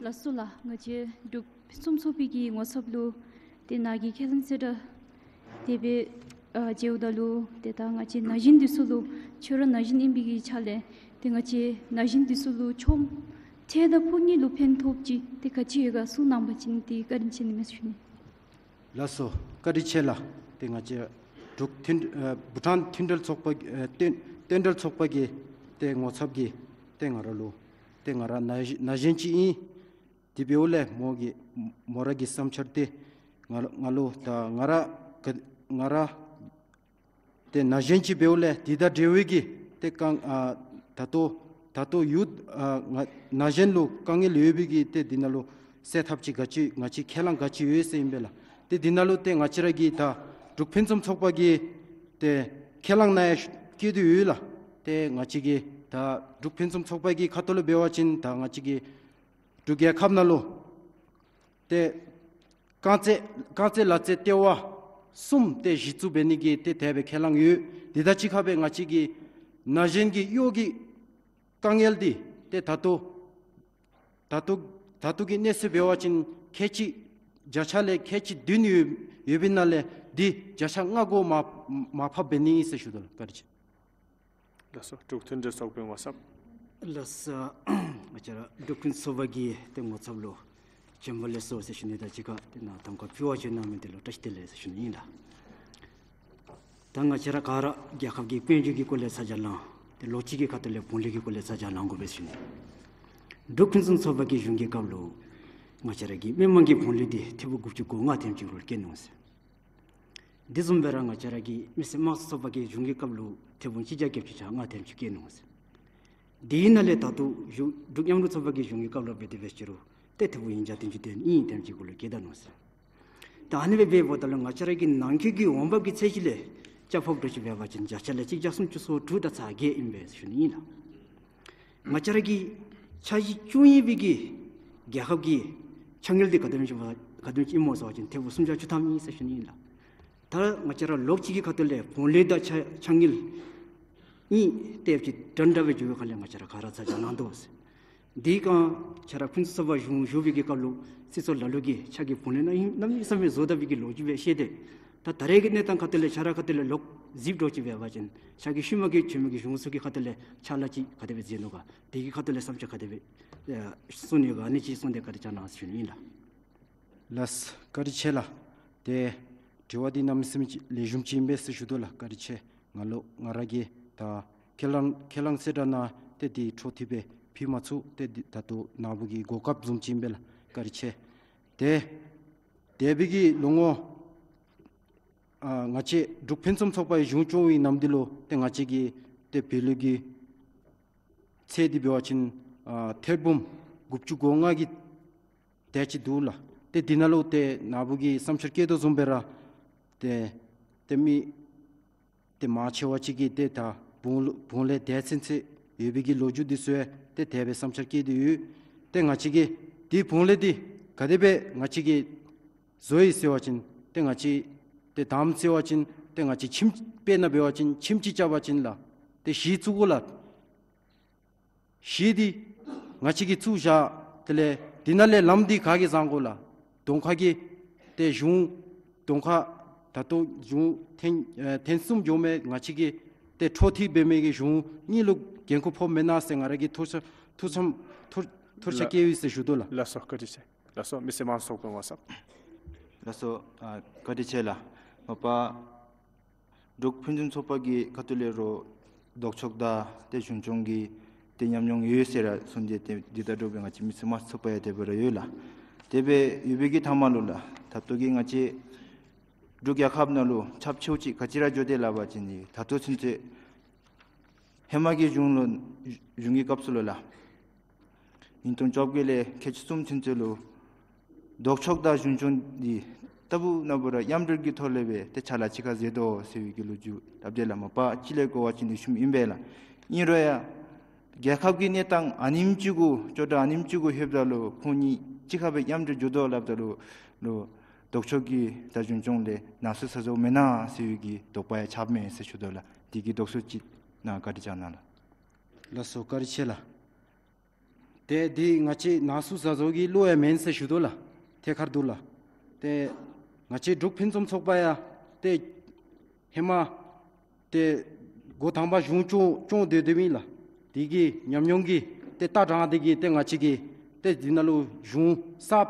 ལགས་སོ་ལགས། ང་བཅས་འབྲུག་ཕུན་སུམ་ཚོགས་པའི་གི་ངོ་ཚབ་ལུ་ཏེ་ནཱ་གི་ཁས་བླངས་གསལ་བསྒྲགས་དེ་སྦེ་ཨ་མཇལཝ་ད་ལུ་ཏེ་ད་ང་བཅས་ན་གཞོན་འདི་ཚུ་ལུ་ཁྱོད་ར་ན་གཞོན་ཨིན་པའི་གི་ཆ་ལས་ཏེ་ང་བཅས་ན་གཞོན་འདི་ཚུ་ལུ་ཆོས་འཕྲལ་དང་ཕུགས་གཉིས་ལུ་ཕན་ཐོགས་ཅིག་ཏེ་ག་ཅི་ཡོད་ག་གསུང་གནང་བ་ཅིན་ཏེ་བཀའ་དྲིན་ཆེ་ནི་མས་ཟེར་ཞུ་ནི། ལགས་སོ། བཀའ་དྲིན་ཆེ་ལགས། ཏེ་ང་བཅས་འབྲུག་མཐུན་ཨ་བྷུ་ཊཱན་མཐུན་འབྲེལ་ཚོགས་པ་ཨ་རྟེན་རྟེན་འབྲེལ་ཚོགས་པ་གི་ཏེ་ངོ་ཚབ་ཀྱིས་ཏེ་ང་ར་ལུ་ཏེ་ང་ར་ན་གཞོན་ཅིག་ཨིན། དེ་འབདཝ་ལས་མོ་གི་མོ་ར་གི་བསམ་འཆར་འདི་ང་ང་ལུ་ད་ང་ར་ག་ང་ར་ཏེ་ན་གཞོན་ཅིག་འབདཝ་ལས་འདི་དང་འབྲེལ་བའི་གི་ཏེ་དཀའ་ཨ་ད་ལྟོ་ད་ལྟོ་ཡུ་ཨ་ང་ན་གཞོན་ལུ་དཀའ་ངལ་ཡོད་པའི་གི་ཏེ་འདི་ནང་ལུ་སེལ་ཐབས་ཅིག་ག་ཅི་ང་བཅས་ཁས་བླངས་ག་ཅི་ཡོད་ཟེར་ཨིན་པས་ལགས། ཏེ་འདི་ནང་ལུ་ཏེ་ང་བཅས་ར་གི་ད་འབྲུག་ཕུན་སུམ་ཚོགས་པ་གི་ཏེ་ཁས་བླངས་ནང་ཡང་བཀོད་དེ་ཡོད་ལགས། ཏེ་ང་བཅས་ཀྱི་ད་འབྲུག་ཕུན་སུམ་ཚོགས་པ་གི་ཁ་ཐུག་ལས་འབད་བ་ཅིན་ད་ང་བཅས་ཀྱི་འབྲུག་རྒྱལ་ཁབ་ནང་ལུ་ཏེ་རྐང་རྩེད་རྐང་རྩེད་ལག་རྩེད་ལྟེ་བ་གསུམ་ཏེ་གཞི་བཙུགས་འབད་ནི་གི་ཏེ་དེ་སྦེ་ཁས་བླངས་ཡོད། འདི་དང་གཅིག་ཁར་སྦེ་ང་བཅས་ཀྱི་ན་གཞོན་གྱི་གཡོག་གི་དཀའ་ངལ་འདི་ཏེ་ད་ལྟོ་ད་ལྟོ་ད་ལྟོ་གི་གནས་ཚུལ་འབད་བ་ཅིན་ཁལ་གཅིག་བརྒྱ་ཆ་ལས་ཁལ་གཅིག་བདུན་ཡོད་ཡོད་པའི་ནང་ལས་འདི་བརྒྱ་ཆ་ལྔ་གོ་མར་མར་ཕབ་འབད་ནི་ཨིན་ཟེར་ཞུ་དོ་ལགས། བཀའ་དྲིན་ཆེ། ལགས་སོ། འབྲུག་མཐུན་འབྲེལ་ཚོགས་པའི་ངོ་ཚབ། ལགས་སོ། ང་བཅས་ར་འབྲུག་ཕུན་ཚོགས་པ་གི་ཏེ་ངོ་ཚབ་ལུ་བྱོན་པ་ལེགས་སོ་ཟེར་ཞུ་ནི་དང་གཅིག་ཁར་ཏེ་ནཱ་དམ་ཁ་ཕུལ་བར་བྱོན་གནང་མི་འདི་ལུ་བཀྲ་ཤིས་བདེ་ལེགས་ཟེར་ཞུ་ནི་ཨིན་ལགས། ད་ང་བཅས་ར་ག་ར་རྒྱལ་ཁབ་ཀྱི་དཔལ་འབྱོར་གྱི་སྐོར་ལས་ཚ་གྱང་ལང་ཏེ་ལོགས་གཅིག་གི་ཁ་ཐུག་ལས་བུང་ལས་ཀྱི་སྐོར་ལས་ཚ་གྱང་ལང་དགོ་པས་ཟེར་ཞུ་ནི། འབྲུག་ཕུན་སུམ་ཚོགས་པ་གི་གཞུང་གི་སྐབས་ལུ་ང་བཅས་ར་གི་མི་མང་གི་བུང་ལས་འདི་ཐེར་འབུམ་དགུ་བཅུ་གོ་ལྔ་དེམ་ཅིག་ལུ་བཀལ་ནུག་ཟེར། དེ་བཟུམ་སྦེ་ར་ང་བཅས་ར་གི་མི་སེར་དམངས་གཙོ་ཚོགས་པ་གི་གཞུང་གི་སྐབས་ལུ་ཐེར་འབུམ་གཅིག་བརྒྱ་བརྒྱད་ཅུ་གྱ་ལྔ་དེམ་ཅིག་བཀལ་ནུག་ཟེར། དེའི་ནང་ལས་ད་ལྟོ་གཞུང་འབྲུག་མཉམ་རུབ་ཚོགས་པ་གི་གཞུང་གི་སྐབས་ལུ་འབད་དེ་འབད་ཅི་རུང་ཏེ་ཐེར་འབུམ་ཉིས་བརྒྱ་བདུན་ཅུ་དོན་གཉིས་དེམ་ཅིག་གུ་ལུ་བཀལ་ད་ནུག་ཟེར། ད་ཨ་ནི་སྦེ་འབདཝ་ད་ལུ་ང་བཅས་ར་གི་ནང་འཁོད་ཀྱི་འོང་འབབ་ཀྱི་ཚད་གཞི་ལས་རྐྱབ་ཕབ་འདྲཝ་ཅིག་འབད་བ་ཅིན་བརྒྱ་ཆ་ལས་གཅིག་བརྒྱ་སུམ་ཅུ་སོ་དྲུག་དང་ཚག་བརྒྱད་ཨིན་པས་ཟེར་ཞུ་ནི་ཨིན་ལགས། ང་བཅས་ར་གི་འཆར་གཞི་བཅུ་གཉིས་པའི་གི་རྒྱལ་ཁབ་ཀྱི་འཆར་དངུལ་འདི་ག་དེམ་ཅིག་ག་དེམ་ཅིག་ཨིན་མོ་ཟེར་བ་ཅིན་ཐེར་འབུམ་སུམ་བརྒྱ་བཅུ་ཐམ་ཨིན་ཟེར་ཞུ་ནི་ཨིན་ལགས། ད་ང་བཅས་ར་ལོགས་གཅིག་གི་ཁ་ཐུག་ལས་བུང་ལས་དང་འཆར་འཆར་དངུལ་གཉིས་ཏེ་ཅིག་འདྲན་འདྲ་སྦེ་འགྱོ་བའི་ཁ་ལས་ང་བཅས་ར་ག་ར་ཚ་གྱང་ལང་དོ་ཟེར། དེ་སྒང་ང་བཅས་ར་ཕུན་སུམ་ཚོགས་པ་གཞུང་བཞུགས་པའི་གི་སྐབས་ལུ་སྲིད་ཚོགས་ལ་ལུ་གིས་ཕྱག་གི་བུང་ལས་གནམ་མེད་ས་མེད་བཟོ་ད་པའི་གི་ལོ་རྒྱུས་སྦེ་བཤད་དེ། ད་ད་རེས་ཀྱི་གནས་སྟངས་ཁ་ཐུག་ལས་ཁྱོད་ར་ཁ་ཐུག་ལས་ལོག་གཟིགས་འདྲཝ་ཅིག་འབད་བ་ཅིན་ཕྱག་གི་ཤུལ་མ་གི་བྱོན་མི་གི་གཞུང་ཚོགས་ཀྱི་ཁ་ཐུག་ལས་ཕྱག་ལཱ་ཅིག་ག་དེ་སྦེ་མཛད་ནུག་ག། དེ་གི་ཁ་ཐུག་ལས་བསམ་འཆར་ག་དེ་སྦེ་ཨེ་གསུང་ནི་ཡོད་ག། ཨ་ནི་ཅིག་གསུངས་ཏེ་བཀའ་དྲིན་བསྐྱང་གནང་ཟེར་ཞུ་ནི་ཨིན་ལགས། ལགས་སོ། བཀའ་དྲིན་ཆེ་ལགས། ཏེ་དྲི་བ་འདི་གནམ་མེད་ས་མེད་ལེགས་ཤོམ་ཅིག་ཨིན་པས་ཟེར་ཞུ་དོ་ལགས། བཀའ་དྲིན་ཆེ། ང་ལུ་ང་ར་གིས་ད་ཁས་བླངས་ཁས་བླངས་གསལ་བསྒྲགས་ནང་ཏེ་འདི་འཕྲོ་མཐུད་སྦེ་ཕུལ་མ་ཚུགས། ཏེ་འདི་ད་ལྟོ་ནཱ་བུ་གི་གོ་སྐབས་བཟུམ་ཅིག་ཨིན་པས་ལགས། བཀའ་དྲིན་ཆེ། ཏེ་འདས་པའི་གི་ལོ་ངོ་ཨ་ང་བཅས་འབྲུག་ཕུན་སུམ་ཚོགས་པའི་གཞུང་སྐྱོང་བའི་ནམ་དུས་ལུ་ཏེ་ང་བཅས་ཀྱི་ཏེ་བུ་ལོན་གྱི་ཚད་འདི་འབད་བ་ཅིན་ཨ་ཐེར་འབུམ་དགུ་བཅུ་གོ་ལྔ་གི་དེ་ཅིག་འདུག་ལགས། ཏེ་འདི་ནང་ལུ་ཏེ་ནཱ་བུ་གིས་བསམ་འཆར་བཀོད་དོ་བཟུམ་སྦེ་ར་ཏེ་ཏེ་མི་ཏེ་མང་ཆེ་བ་ཅིག་གིས་ཏེ་ད་བུང་ལོ་བུང་ལས་དེ་ཚུན་ཚོད་ཡོད་པའི་གི་ལོ་རྒྱུས་འདི་ཚུ་ཡང་ཏེ་དེ་སྦེ་བསམ་འཆར་བཀོད་དེ་ཡོད། ཏེ་ང་བཅས་ཀྱིས་འདི་བུང་ལས་འདི་ག་དེ་སྦེ་ང་བཅས་ཀྱིས་བཟོ་ཡི་ཟེར་བ་ཅིན་ཏེ་ང་བཅས་ཏེ་དང་པ་ཟེར་བ་ཅིན་ཏེ་ང་བཅས་ཁྱིམ་དཔེར་ན་འབད་བ་ཅིན་ཁྱིམ་ཅིག་རྐྱབ་པ་ཅིན་ལགས་ཏེ་གཞི་བཙུགས་དགོ་ལགས། གཞི་འདི་ང་བཅས་ཀྱིས་བཙུགས་བཞག། དེ་ལས་འདི་ནང་ལས་ལམ་འདི་ག་གིས་བཟང་དགོ་ལགས། གདོང་ཁ་གི་ཏེ་གཞུང་གདོང་ཁ་ད་ལྟོ་གཞུང་ཐེངས་ཨེ་ཐེངས་གསུམ་འགྱོ་མི་ང་བཅས་ཀྱིས་ཏེ་འཕྲོ་མཐུད་འབད་མི་གི་གཞུང་གཉིས་ལུ་འགན་ཁུར་ཕོག་མེན་ན་ཟེར་ང་ར་གིས་ཐུགས་ཚ་ཐུགས་ཚམ་ཐུགས་ཐུགས་འཆར་བཀོད་ཡི་ཟེར་ཞུ་དོ་ལགས། ལགས་སོ། བཀའ་དྲིན་ཆེ། ལགས་སོ། མི་སེར་དམངས་གཙོ་ཚོགས་པའི་ངོ་ཚབ། ལགས་སོ། ཨ་བཀའ་དྲིན་ཆེ་ལགས། མ་པ་འབྲུག་ཕུན་སུམ་ཚོགས་པ་གི་ཁ་ཐུག་ལས་རོགས་ལྡོག་ཕྱོགས་དང་ཏེ་གཞུང་སྐྱོང་གི་ཏེ་ཉམས་མྱོང་ཡོད་ཟེར་ར་གསུངས་ཏེ་ཏེ་འདི་ད་འདྲཝ་སྦེ་ང་བཅས་མི་སེར་དམངས་གཙོ་ཚོགས་པ་ཡང་དེ་སྦེ་ར་ཡོད་ལགས། དེ་སྦེ་ཡོད་པའི་གི་མཐའ་མ་ལུ་ལགས་ད་ལྟོ་གི་ང་བཅས་འབྲུག་རྒྱལ་ཁབ་ནང་ལུ་ཁྱབ་ཆེཝ་ཅིག་ག་ཅི་ར་འགྱོ་དེས་ལབ་པ་ཅིན་ད་ལྟོ་ཚུན་ཚོད་ཧེ་མ་གི་གཞུང་ལུ་གཞུང་གི་སྐབས་སུ་ལུ་ལགས་ཉིས་སྟོང་བཅོ་བརྒྱད་ལས་ཁལ་གཅིག་གསུམ་ཚུན་ཚོད་ལུ་ལྡོག་ཕྱོགས་དང་གཞུང་སྐྱོང་འདི་ལྟ་བུ་ན་བུ་ར་མཉམ་འབྲེལ་གྱི་ཐོག་ལས་སྦེ་ཏེ་ཕྱག་ལཱ་གཅིག་ཁར་མཛད་དོ་ཟེར་བའི་གི་ལོ་རྒྱུས་སླབ་དེས་ལགས། མ་པ་ཅིག་ལས་གོ་བ་ཅིན་ལེགས་ཤོམ་ཨིན་པས་ལགས། ཨིན་རུང་ཡང་རྒྱལ་ཁབ་ཀྱི་གནས་སྟངས་ཨ་ནེམ་ཅིག་གུ་ཅོག་འཐདཔ་ཨ་ནེམ་ཅིག་གུ་ལྷོདཔ་ད་ལུ་ཁོང་གཉིས་གཅིག་ཁར་སྦེ་མཉམ་འབྲེལ་འགྱོ་དོ་སླབ་ད་ལུ་ ལུ་ལྡོག་ཕྱོགས་ཀྱི་ད་རྒྱུན་སྐྱོང་ལས་ནང་སུ་ས་ཟོ་མེན་ན་ཟེར་བའི་གི་དོགས་པ་ཡང་ཆགསཔ་མས་ཟེར་ཞུ་དོ་ལགས། དེ་གི་དོགས་སེལ་ཅིག་གནང་བཀའ་དྲིན་བསྐྱང་གནང་ལགས། ལགས་སོ། བཀའ་དྲིན་ཆེ་ལགས། ཏེ་འདི་ང་བཅས་ནང་སུ་ས་ཟོ་གི་བློ་ཡང་མེན་ཟེར་ཞུ་དོ་ལགས། ཐད་ཀར་དུ་ལགས། ཏེ་ང་བཅས་འབྲུག་ཕུན་སུམ་ཚོགས་པ་ཡང་ཏེ་ཧེ་མ་ཏེ་འགོ་དང་པ་གཞུང་སྐྱོང་སྐྱོང་སྡོད་སྡོདཔ་ཨིན་ལགས། དེ་གི་ཉམས་མྱོང་གིས་ཏེ་ལྟ་དྲངས་ཏེ་གིས་ཏེ་ང་བཅས་ཀྱིས་ཏེ་འདི་ནང་ལུ་གཞུང་གསརཔ་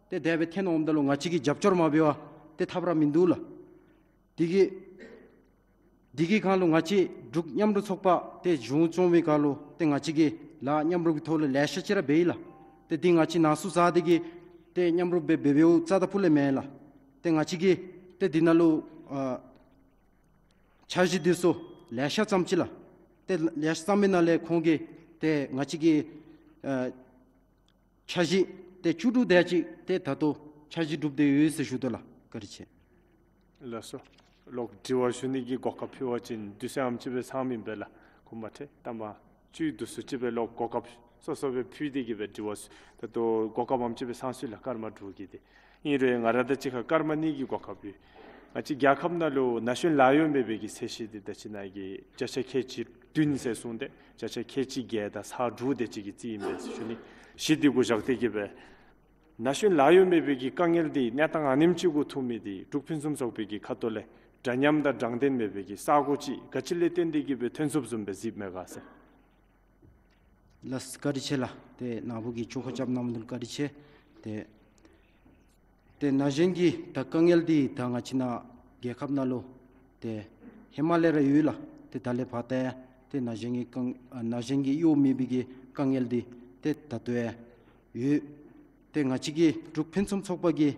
ཏེ་དེ་སྦེ་འཐོན་འོངམ་ད་ལུ་ང་བཅས་ཀྱིས་རྒྱབ་སྐྱོར་མ་འབད་བར་ཏེ་ཐབས་ར་མིན་འདུག་ལགས། དེ་གི་དེ་གི་སྒང་ལུ་ང་བཅས་འབྲུག་མཉམ་རུབ་ཚོགས་པ་ཏེ་གཞུང་སྐྱོང་བའི་སྒང་ལུ་ཏེ་ང་བཅས་ཀྱིས་ལཱ་མཉམ་རུབ་ཀྱི་ཐོག་ལས་ལེ་ཤ་ཅིག་ར་འབད་ཡི་ལགས། ཏེ་འདི་ང་བཅས་ནང་སུ་ས་དེ་གིས་ཏེ་མཉམ་རུབ་འབད་འབད་འབདཝ་རྩ་དང་ཕུ་ལས་མེན་ལགས། ཏེ་ང་བཅས་ཀྱིས་ཏེ་འདི་ནང་ལུ་ཨ་འཆར་གཞི་འདི་ཚུ་ལེ་ཤ་བརྩམས་ཅི་ལགས། ཏེ་ལེ་ཤ་བརྩམས་པའི་ནང་ལས་ཁོང་གིས་ཏེ་ང་བཅས་ཀྱི་ཨ་འཆར་གཞི་ཏེ་བཅུ་དྲུག་དེ་ཅིག་ཏེ་ད་ལྟོ་འཆར་གཞི་གྲུབ་སྟེ་ཡོད་ཟེར་ཞུ་དོ་ལགས། བཀའ་དྲིན་ཆེ། ལགས་སོ། ལོག་དྲི་བ་ཞུ་ནི་གི་གོ་སྐབས་ཕུལ་བ་ཅིན་དུས་ཚོད་ཨ་ནེམ་ཅིག་སྦེ་ཚང་མི་ཨིན་པས་ལགས། གོ་མ་ཐོས་ད་མ་བཅུད་དུས་སུ་ཅིག་སྦེ་ལོག་གོ་སྐབས་སོ་སོ་སྦེ་ཕུལ་ཏེ་གིས་སྦེ་དྲི་བ་ཞུ། ད་ལྟོ་གོ་སྐབས་ཨ་ནེམ་ཅིག་སྦེ་ཚང་སོ་ཡི་ལགས། སྐར་མ་དྲུག་གི་དེ། ཨིན་རུང་ང་ར་དང་གཅིག་ཁར་སྐར་མ་གཉིས་ཀྱི་གོ་སྐབས་ཡོད། ང་བཅས་རྒྱལ་ཁབ་ནང་ལུ་ན་གཞོན་ལཱ་གཡོག་མེད་པའི་གི་ཚད་གཞི་འདི་ད་ཅི་ནཱ་གི་བརྒྱ་ཆ་ཁལ་གཅིག་བདུན་ཟེར་གསུངས་ཏེ་བརྒྱ་ཆ་ཁལ་གཅིག་བརྒྱད་དང་ཚག་དྲུག་དེ་ཅིག་གི་རྩིས་ཨིན་པས་ཟེར་ཞུ་ནི། གཞི་འདི་གུ་བཞག་སྟེ་གིས་སྦེ་ན་གཞོན་ལཱ་གཡོག་མེད་པའི་གི་དཀའ་ངལ་འདི་གནས་སྟངས་ཨ་ནེམ་ཅིག་གུ་ཐུག་མི་འདི་འབྲུག་ཕུན་སུམ་ཚོགས་པའི་གི་ཁ་ཐུག་ལས་འདྲ་མཉམ་དང་དྲང་བདེན་མེད་པའི་གི་ས་གོ་ཅིག་ག་ཅི་ལས་བརྟེན་ཏེ་གིས་སྦེ་ཐོན་ཚུགསཔ་བཟུམ་སྦེ་གཟིགསཔ་མས་ག་ཟེར། ལགས་བཀའ་དྲིན་ཆེ་ལགས། ཏེ་ནཱ་བུ་གིས་ཆོ་ག་རྐྱབ་གནང་མི་འདི་ལུ་བཀའ་དྲིན་ཆེ། ཏེ་ཏེ་ན་གཞོན་གྱི་ད་དཀའ་ངལ་འདི་ད་ང་བཅས་ནཱ་རྒྱལ་ཁབ་ནང་ལུ་ཏེ་ཧེ་མ་ལས་ར་ཡོད་ལགས། ཏེ་ད་ལས་ཕར་ཏེ་ཏེ་ན་གཞོན་གྱི་དཀའ་ཨ་ན་གཞོན་གྱི་གཡོག་མེད་པའི་གི་དཀའ་ངལ་འདི་ཏེ་ད་ལྟོ་ཡང་ཡོད། ཏེ་ང་བཅས་ཀྱི་འབྲུག་ཕུན་སུམ་ཚོགས་པ་གི་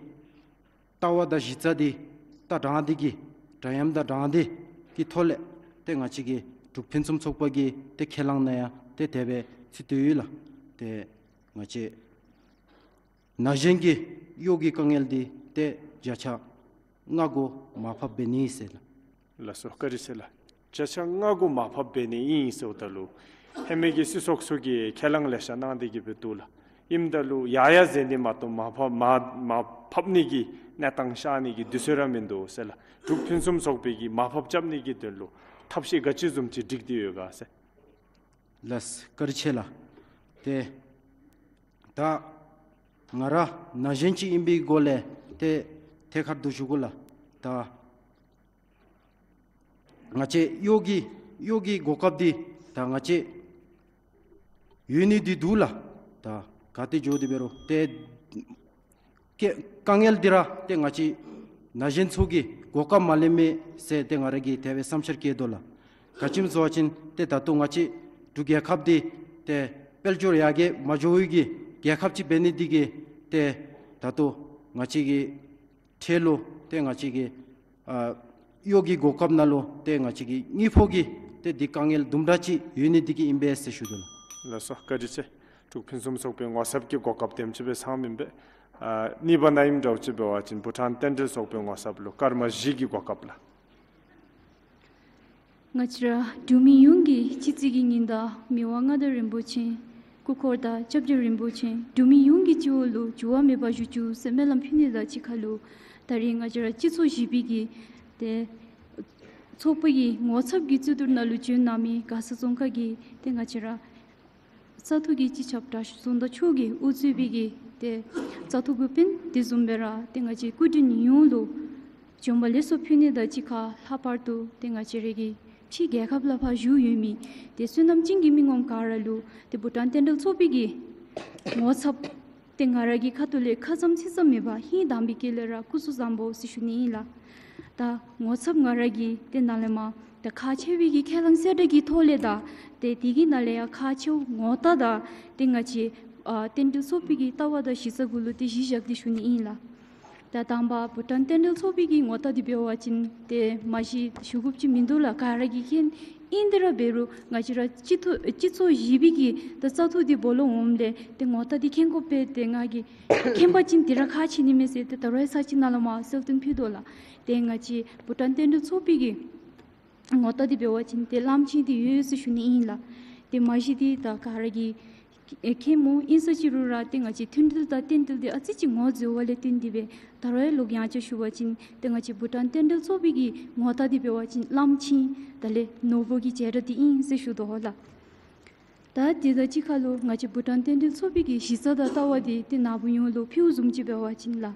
ལྟ་བ་དང་གཞི་རྩ་འདི་ད་དྲང་བདེན་གྱི་འདྲ་མཉམ་དང་དྲང་བདེན་གྱི་ཐོག་ལས་ཏེ་ང་བཅས་ཀྱི་འབྲུག་ཕུན་སུམ་ཚོགས་པ་གི་ཏེ་ཁས་བླངས་ནང་ཡང་ཏེ་དེ་སྦེ་ཚུད་དེ་ཡོད་ལགས། ཏེ་ང་བཅས་ན་གཞོན་གྱི་གཡོག་གི་དཀའ་ངལ་འདི་ཏེ་བརྒྱ་ཆ་ལྔ་གུ་མར་ཕབ་འབད་ནི་ཟེར་ལགས། ལགས་སོ་བཀའ་དྲིན་ཆེ་ལགས། བརྒྱ་ཆ་ལྔ་གུ་མར་ཕབ་འབད་ནི་ཨིན་ཟེརཝ་ད་ལུ་ཧེ་མའི་གི་སྲིད་ཚོགས་ཚུ་གིས་ཁས་བླངས་ལེ་ཤ་གནང་སྟེ་གིས་སྦེ་འདུག་ལགས། ཨིནམ་ད་ལུ་ཡར་ཡར་འཛེགས་ནི་མ་གཏོགས་མར་ཕབ་མར་མར་ཕབ་ནི་གི་གནས་སྟངས་ཤར་ནི་གི་དུས་ཚོད་ར་མིན་འདུག་ཟེར་ལགས། འབྲུག་ཕུན་སུམ་ཚོགས་པའི་གི་མར་ཕབ་རྐྱབ་ནི་གི་དོན་ལུ་ཐབས་ཤེས་ག་ཅི་བཟུམ་ཅིག་སྒྲིག་སྟེ་ཡོད་ག་ཟེར། ལགས་བཀའ་དྲིན་ཆེ་ལགས། ཏེ་ད་ང་ར་ན་གཞོན་ཅིག་ཨིན་པའི་སྒོ་ལས་ཏེ་ཐད་ཀར་དུ་ཞུ་དགོ་ལགས། ད་ང་བཅས་གཡོག་གི་གཡོག་གི་གོ་སྐབས་འདི་ད་ང་བཅས་ཡོད་ནི་འདི་འདུག་ལགས། ད་ག་ཏེ་འགྱོ་དེ་འབད་རུང་ཏེ་དཀའ་དཀའ་ངལ་འདི་ར་ཏེ་ང་བཅས་ན་གཞོན་ཚུ་གིས་གོ་སྐབས་མ་ལེན་མི་ཟེར་ཏེ་ང་ར་གིས་དེ་སྦེ་བསམ་འཆར་བསྐྱེད་དོ་ལགས། ག་ཅི་སྨོ་ཟེར་བ་ཅིན་ཏེ་ད་ལྟོ་ང་བཅས་འབྲུག་རྒྱལ་ཁབ་འདི་ཏེ་དཔལ་འབྱོར་ཡར་རྒྱས་མ་འགྱོ་བའི་གི་རྒྱལ་ཁབ་ཅིག་འབད་ནི་འདི་གིས་ཏེ་ད་ལྟོ་ང་བཅས་ཀྱི་ཁྲལ་ལུ་ཏེ་ང་བཅས་ཀྱི་ཨ་གཡོག་གི་གོ་སྐབས་ནང་ལུ་ཏེ་ང་བཅས་ཀྱི་དངུལ་ཕོགས་ཀྱི་ཏེ་འདི་དཀའ་ངལ་དུམ་གྲ་ཅིག་ཡོད་ནི་འདི་གིས་ཨིན་པས་ཟེར་ཞུ་དོ་ལགས། ལགས་སོ་བཀའ་དྲིན་ཆེ། འབྲུག་ཕུན་སུམ་ཚོགས་པའི་ངོ་ཚབ་ཀྱི་གོ་སྐབས་དེམ་ཅིག་སྦེ་ཚང་མི་ཨིན་པས། ཨ་གཉིས་པ་ནཱ་ཨིནམ་འདྲཝ་ཅིག་འབད་བ་ཅིན་བྷུ་ཊཱན་རྟེན་འབྲེལ་ཚོགས་པའི་ངོ་ཚབ་ལུ་སྐར་མ་བཞི་གི་གོ་སྐབས་ལགས། ང་བཅས་ར་འབྲུག་མི་ཡོངས་ཀྱིས་སྤྱི་རྩིས་ཀྱི་ཉིན་བདག་མི་དབང་མངའ་བདག་རིན་པོ་ཆེ་སྐུ་འཁོར་དང་སྐྱབས་རྗེ་རིན་པོ་ཆེ་འབྲུག་མི་ཡོངས་ཀྱི་སྤྱི་བོ་ལུ་འགྱུར་བ་མེད་པར་བཞུགས་བཅུག་ཟེར་སྨོན་ལམ་ཕུལ་ནི་དང་གཅིག་ཁར་ལུ་ད་རིས་ང་བཅས་ར་སྤྱི་ཚོགས་བཞི་པའི་གི་ཏེ་ཚོགས་པའི་གི་ངོ་ཚབ་ཀྱི་རྩོད་བསྡུར་ནང་ལུ་བྱོན་གནང་མི་མགར་ས་རྫོང་ཁག་གི་ཏེ་ང་བཅས་ར་བཙག་འཐུ་གི་སྤྱི་ཁྱབ་དྲག་ཤོས་ཟམ་གདོང་མཆོག་གིས་དབུ་གཙོས་པའི་གི་ཏེ་བཙག་འཐུ་འགོ་དཔོན་དེ་བཟུམ་སྦེ་ར་ཏེ་ང་བཅས་སྐུ་མགྲོན་ཡོངས་ལུ་བྱོན་པ་ལེགས་སོ་ཕུལ་ནི་དང་གཅིག་ཁར་ལྷག་པར་དུ་ཏེ་ང་བཅས་ར་གི་ཕྱི་རྒྱལ་ཁབ་ལུ་ཕར་བཞུགས་ཡོད་མི་ཏེ་བསོད་ནམས་ཅན་གྱི་མི་ངོམ་ག་ར་ལུ་ཏེ་བྷུ་ཊཱན་རྟེན་འབྲེལ་ཚོགས་པའི་གི་ངོ་ཚབ་ཏེ་ང་ར་གི་ཁ་ཐུག་ལས་ཁ་ཙམ་ཚིག་ཙམ་མེད་པར་ཧིང་དྭངས་པའི་དཀྱིལ་ལས་ར་སྐུ་གཟུགས་བཟང་པོ་ཟེར་ཞུ་ནི་ཨིན་ལགས། ད་ངོ་ཚབ་ང་ར་གིས་ཏེ་ནཱ་ལས་མར་ད་ཁག་ཆེ་བའི་གི་ཁས་བླངས་གསལ་བསྒྲགས་ཀྱི་ཐོག་ལས་དང་ཏེ་དེ་གི་ནང་ལས་ཡང་ཁག་ཆེཝ་ངོ་རྟགས་དང་ཏེ་ང་བཅས་ཨ་རྟེན་འབྲེལ་ཚོགས་པའི་གི་ལྟ་བ་དང་གཞི་རྩ་གུ་ལུ་ཏེ་གཞི་བཞག་སྟེ་ཞུ་ནི་ཨིན་ལགས། ད་དང་པ་བྷུ་ཊཱན་རྟེན་འབྲེལ་ཚོགས་པའི་གི་ངོ་རྟགས་འདི་འབད་བ་ཅིན་ཏེ་མ་གཞི་ཞུ་དགོཔ་ཅིག་མིན་འདུག་ལགས། ག་ར་གིས་མཁྱེན། ཨིན་ཏེ་ར་འབད་རུང་ང་བཅས་ར་སྤྱི་ཚོགས་སྤྱི་ཚོགས་བཞི་པའི་གི་ད་བཙག་འཐུ་འདི་སྦོ་ལོགས་འོངམ་ལས་ཏེ་ངོ་རྟགས་འདི་མཁྱེན་དགོ་པས། ཏེ་ང་གིས་མཁྱེན་པ་ཅིན་འདི་ར་ཁག་ཆེ་ནི་མས་ཟེར་ཏེ་ད་རུང་ཚར་གཅིག་ནཱ་ལས་མར་གསལ་སྟོན་ཕུལ་དོ་ལགས། ཏེ་ང་བཅས་བྷུ་ཊཱན་རྟེན་འབྲེལ་ཚོགས་པའི་གི་ངོ་རྟགས་འདི་འབད་བ་ཅིན་ཏེ་གླངམོ་ཆེ་འདི་ཡོད་ཟེར་ཞུ་ནི་ཨིན་ལགས། ཏེ་མ་གཞི་འདི་ད་ག་ར་གིས་ ཨེ་མཁྱེན་མོ། ཨིན་ས་ཅི་རུང་ར་ཏེ་ང་བཅས་མཐུན་སྒྲིལ་དང་རྟེན་འབྲེལ་འདི་ཨ་ཙི་ཅིག་ངོ་འཛོལ་བ་ལས་བརྟེན་ཏེ་སྦེ་ད་རུང་ལོག་ཡང་ཅིག་ཞུ་བ་ཅིན་ཏེ་ང་བཅས་བྷུ་ཊཱན་རྟེན་འབྲེལ་ཚོགས་པའི་གི་ངོ་རྟགས་འདི་འབད་བ་ཅིན་གླངམོ་ཆེ་དེ་ལས་ནོར་བུ་གི་བྱེ་བྲག་འདི་ཨིན་ཟེར་ཞུ་དོ་ལགས། ད་དེ་དང་གཅིག་ཁར་ལུ་ང་བཅས་བྷུ་ཊཱན་རྟེན་འབྲེལ་ཚོགས་པའི་གི་གཞི་རྩ་དང་ལྟ་བ་འདི་ཏེ་ནཱ་བུ་ཡོངས་ལུ་ཕུལཝ་བཟུམ་ཅིག་འབད་བ་ཅིན་ལགས།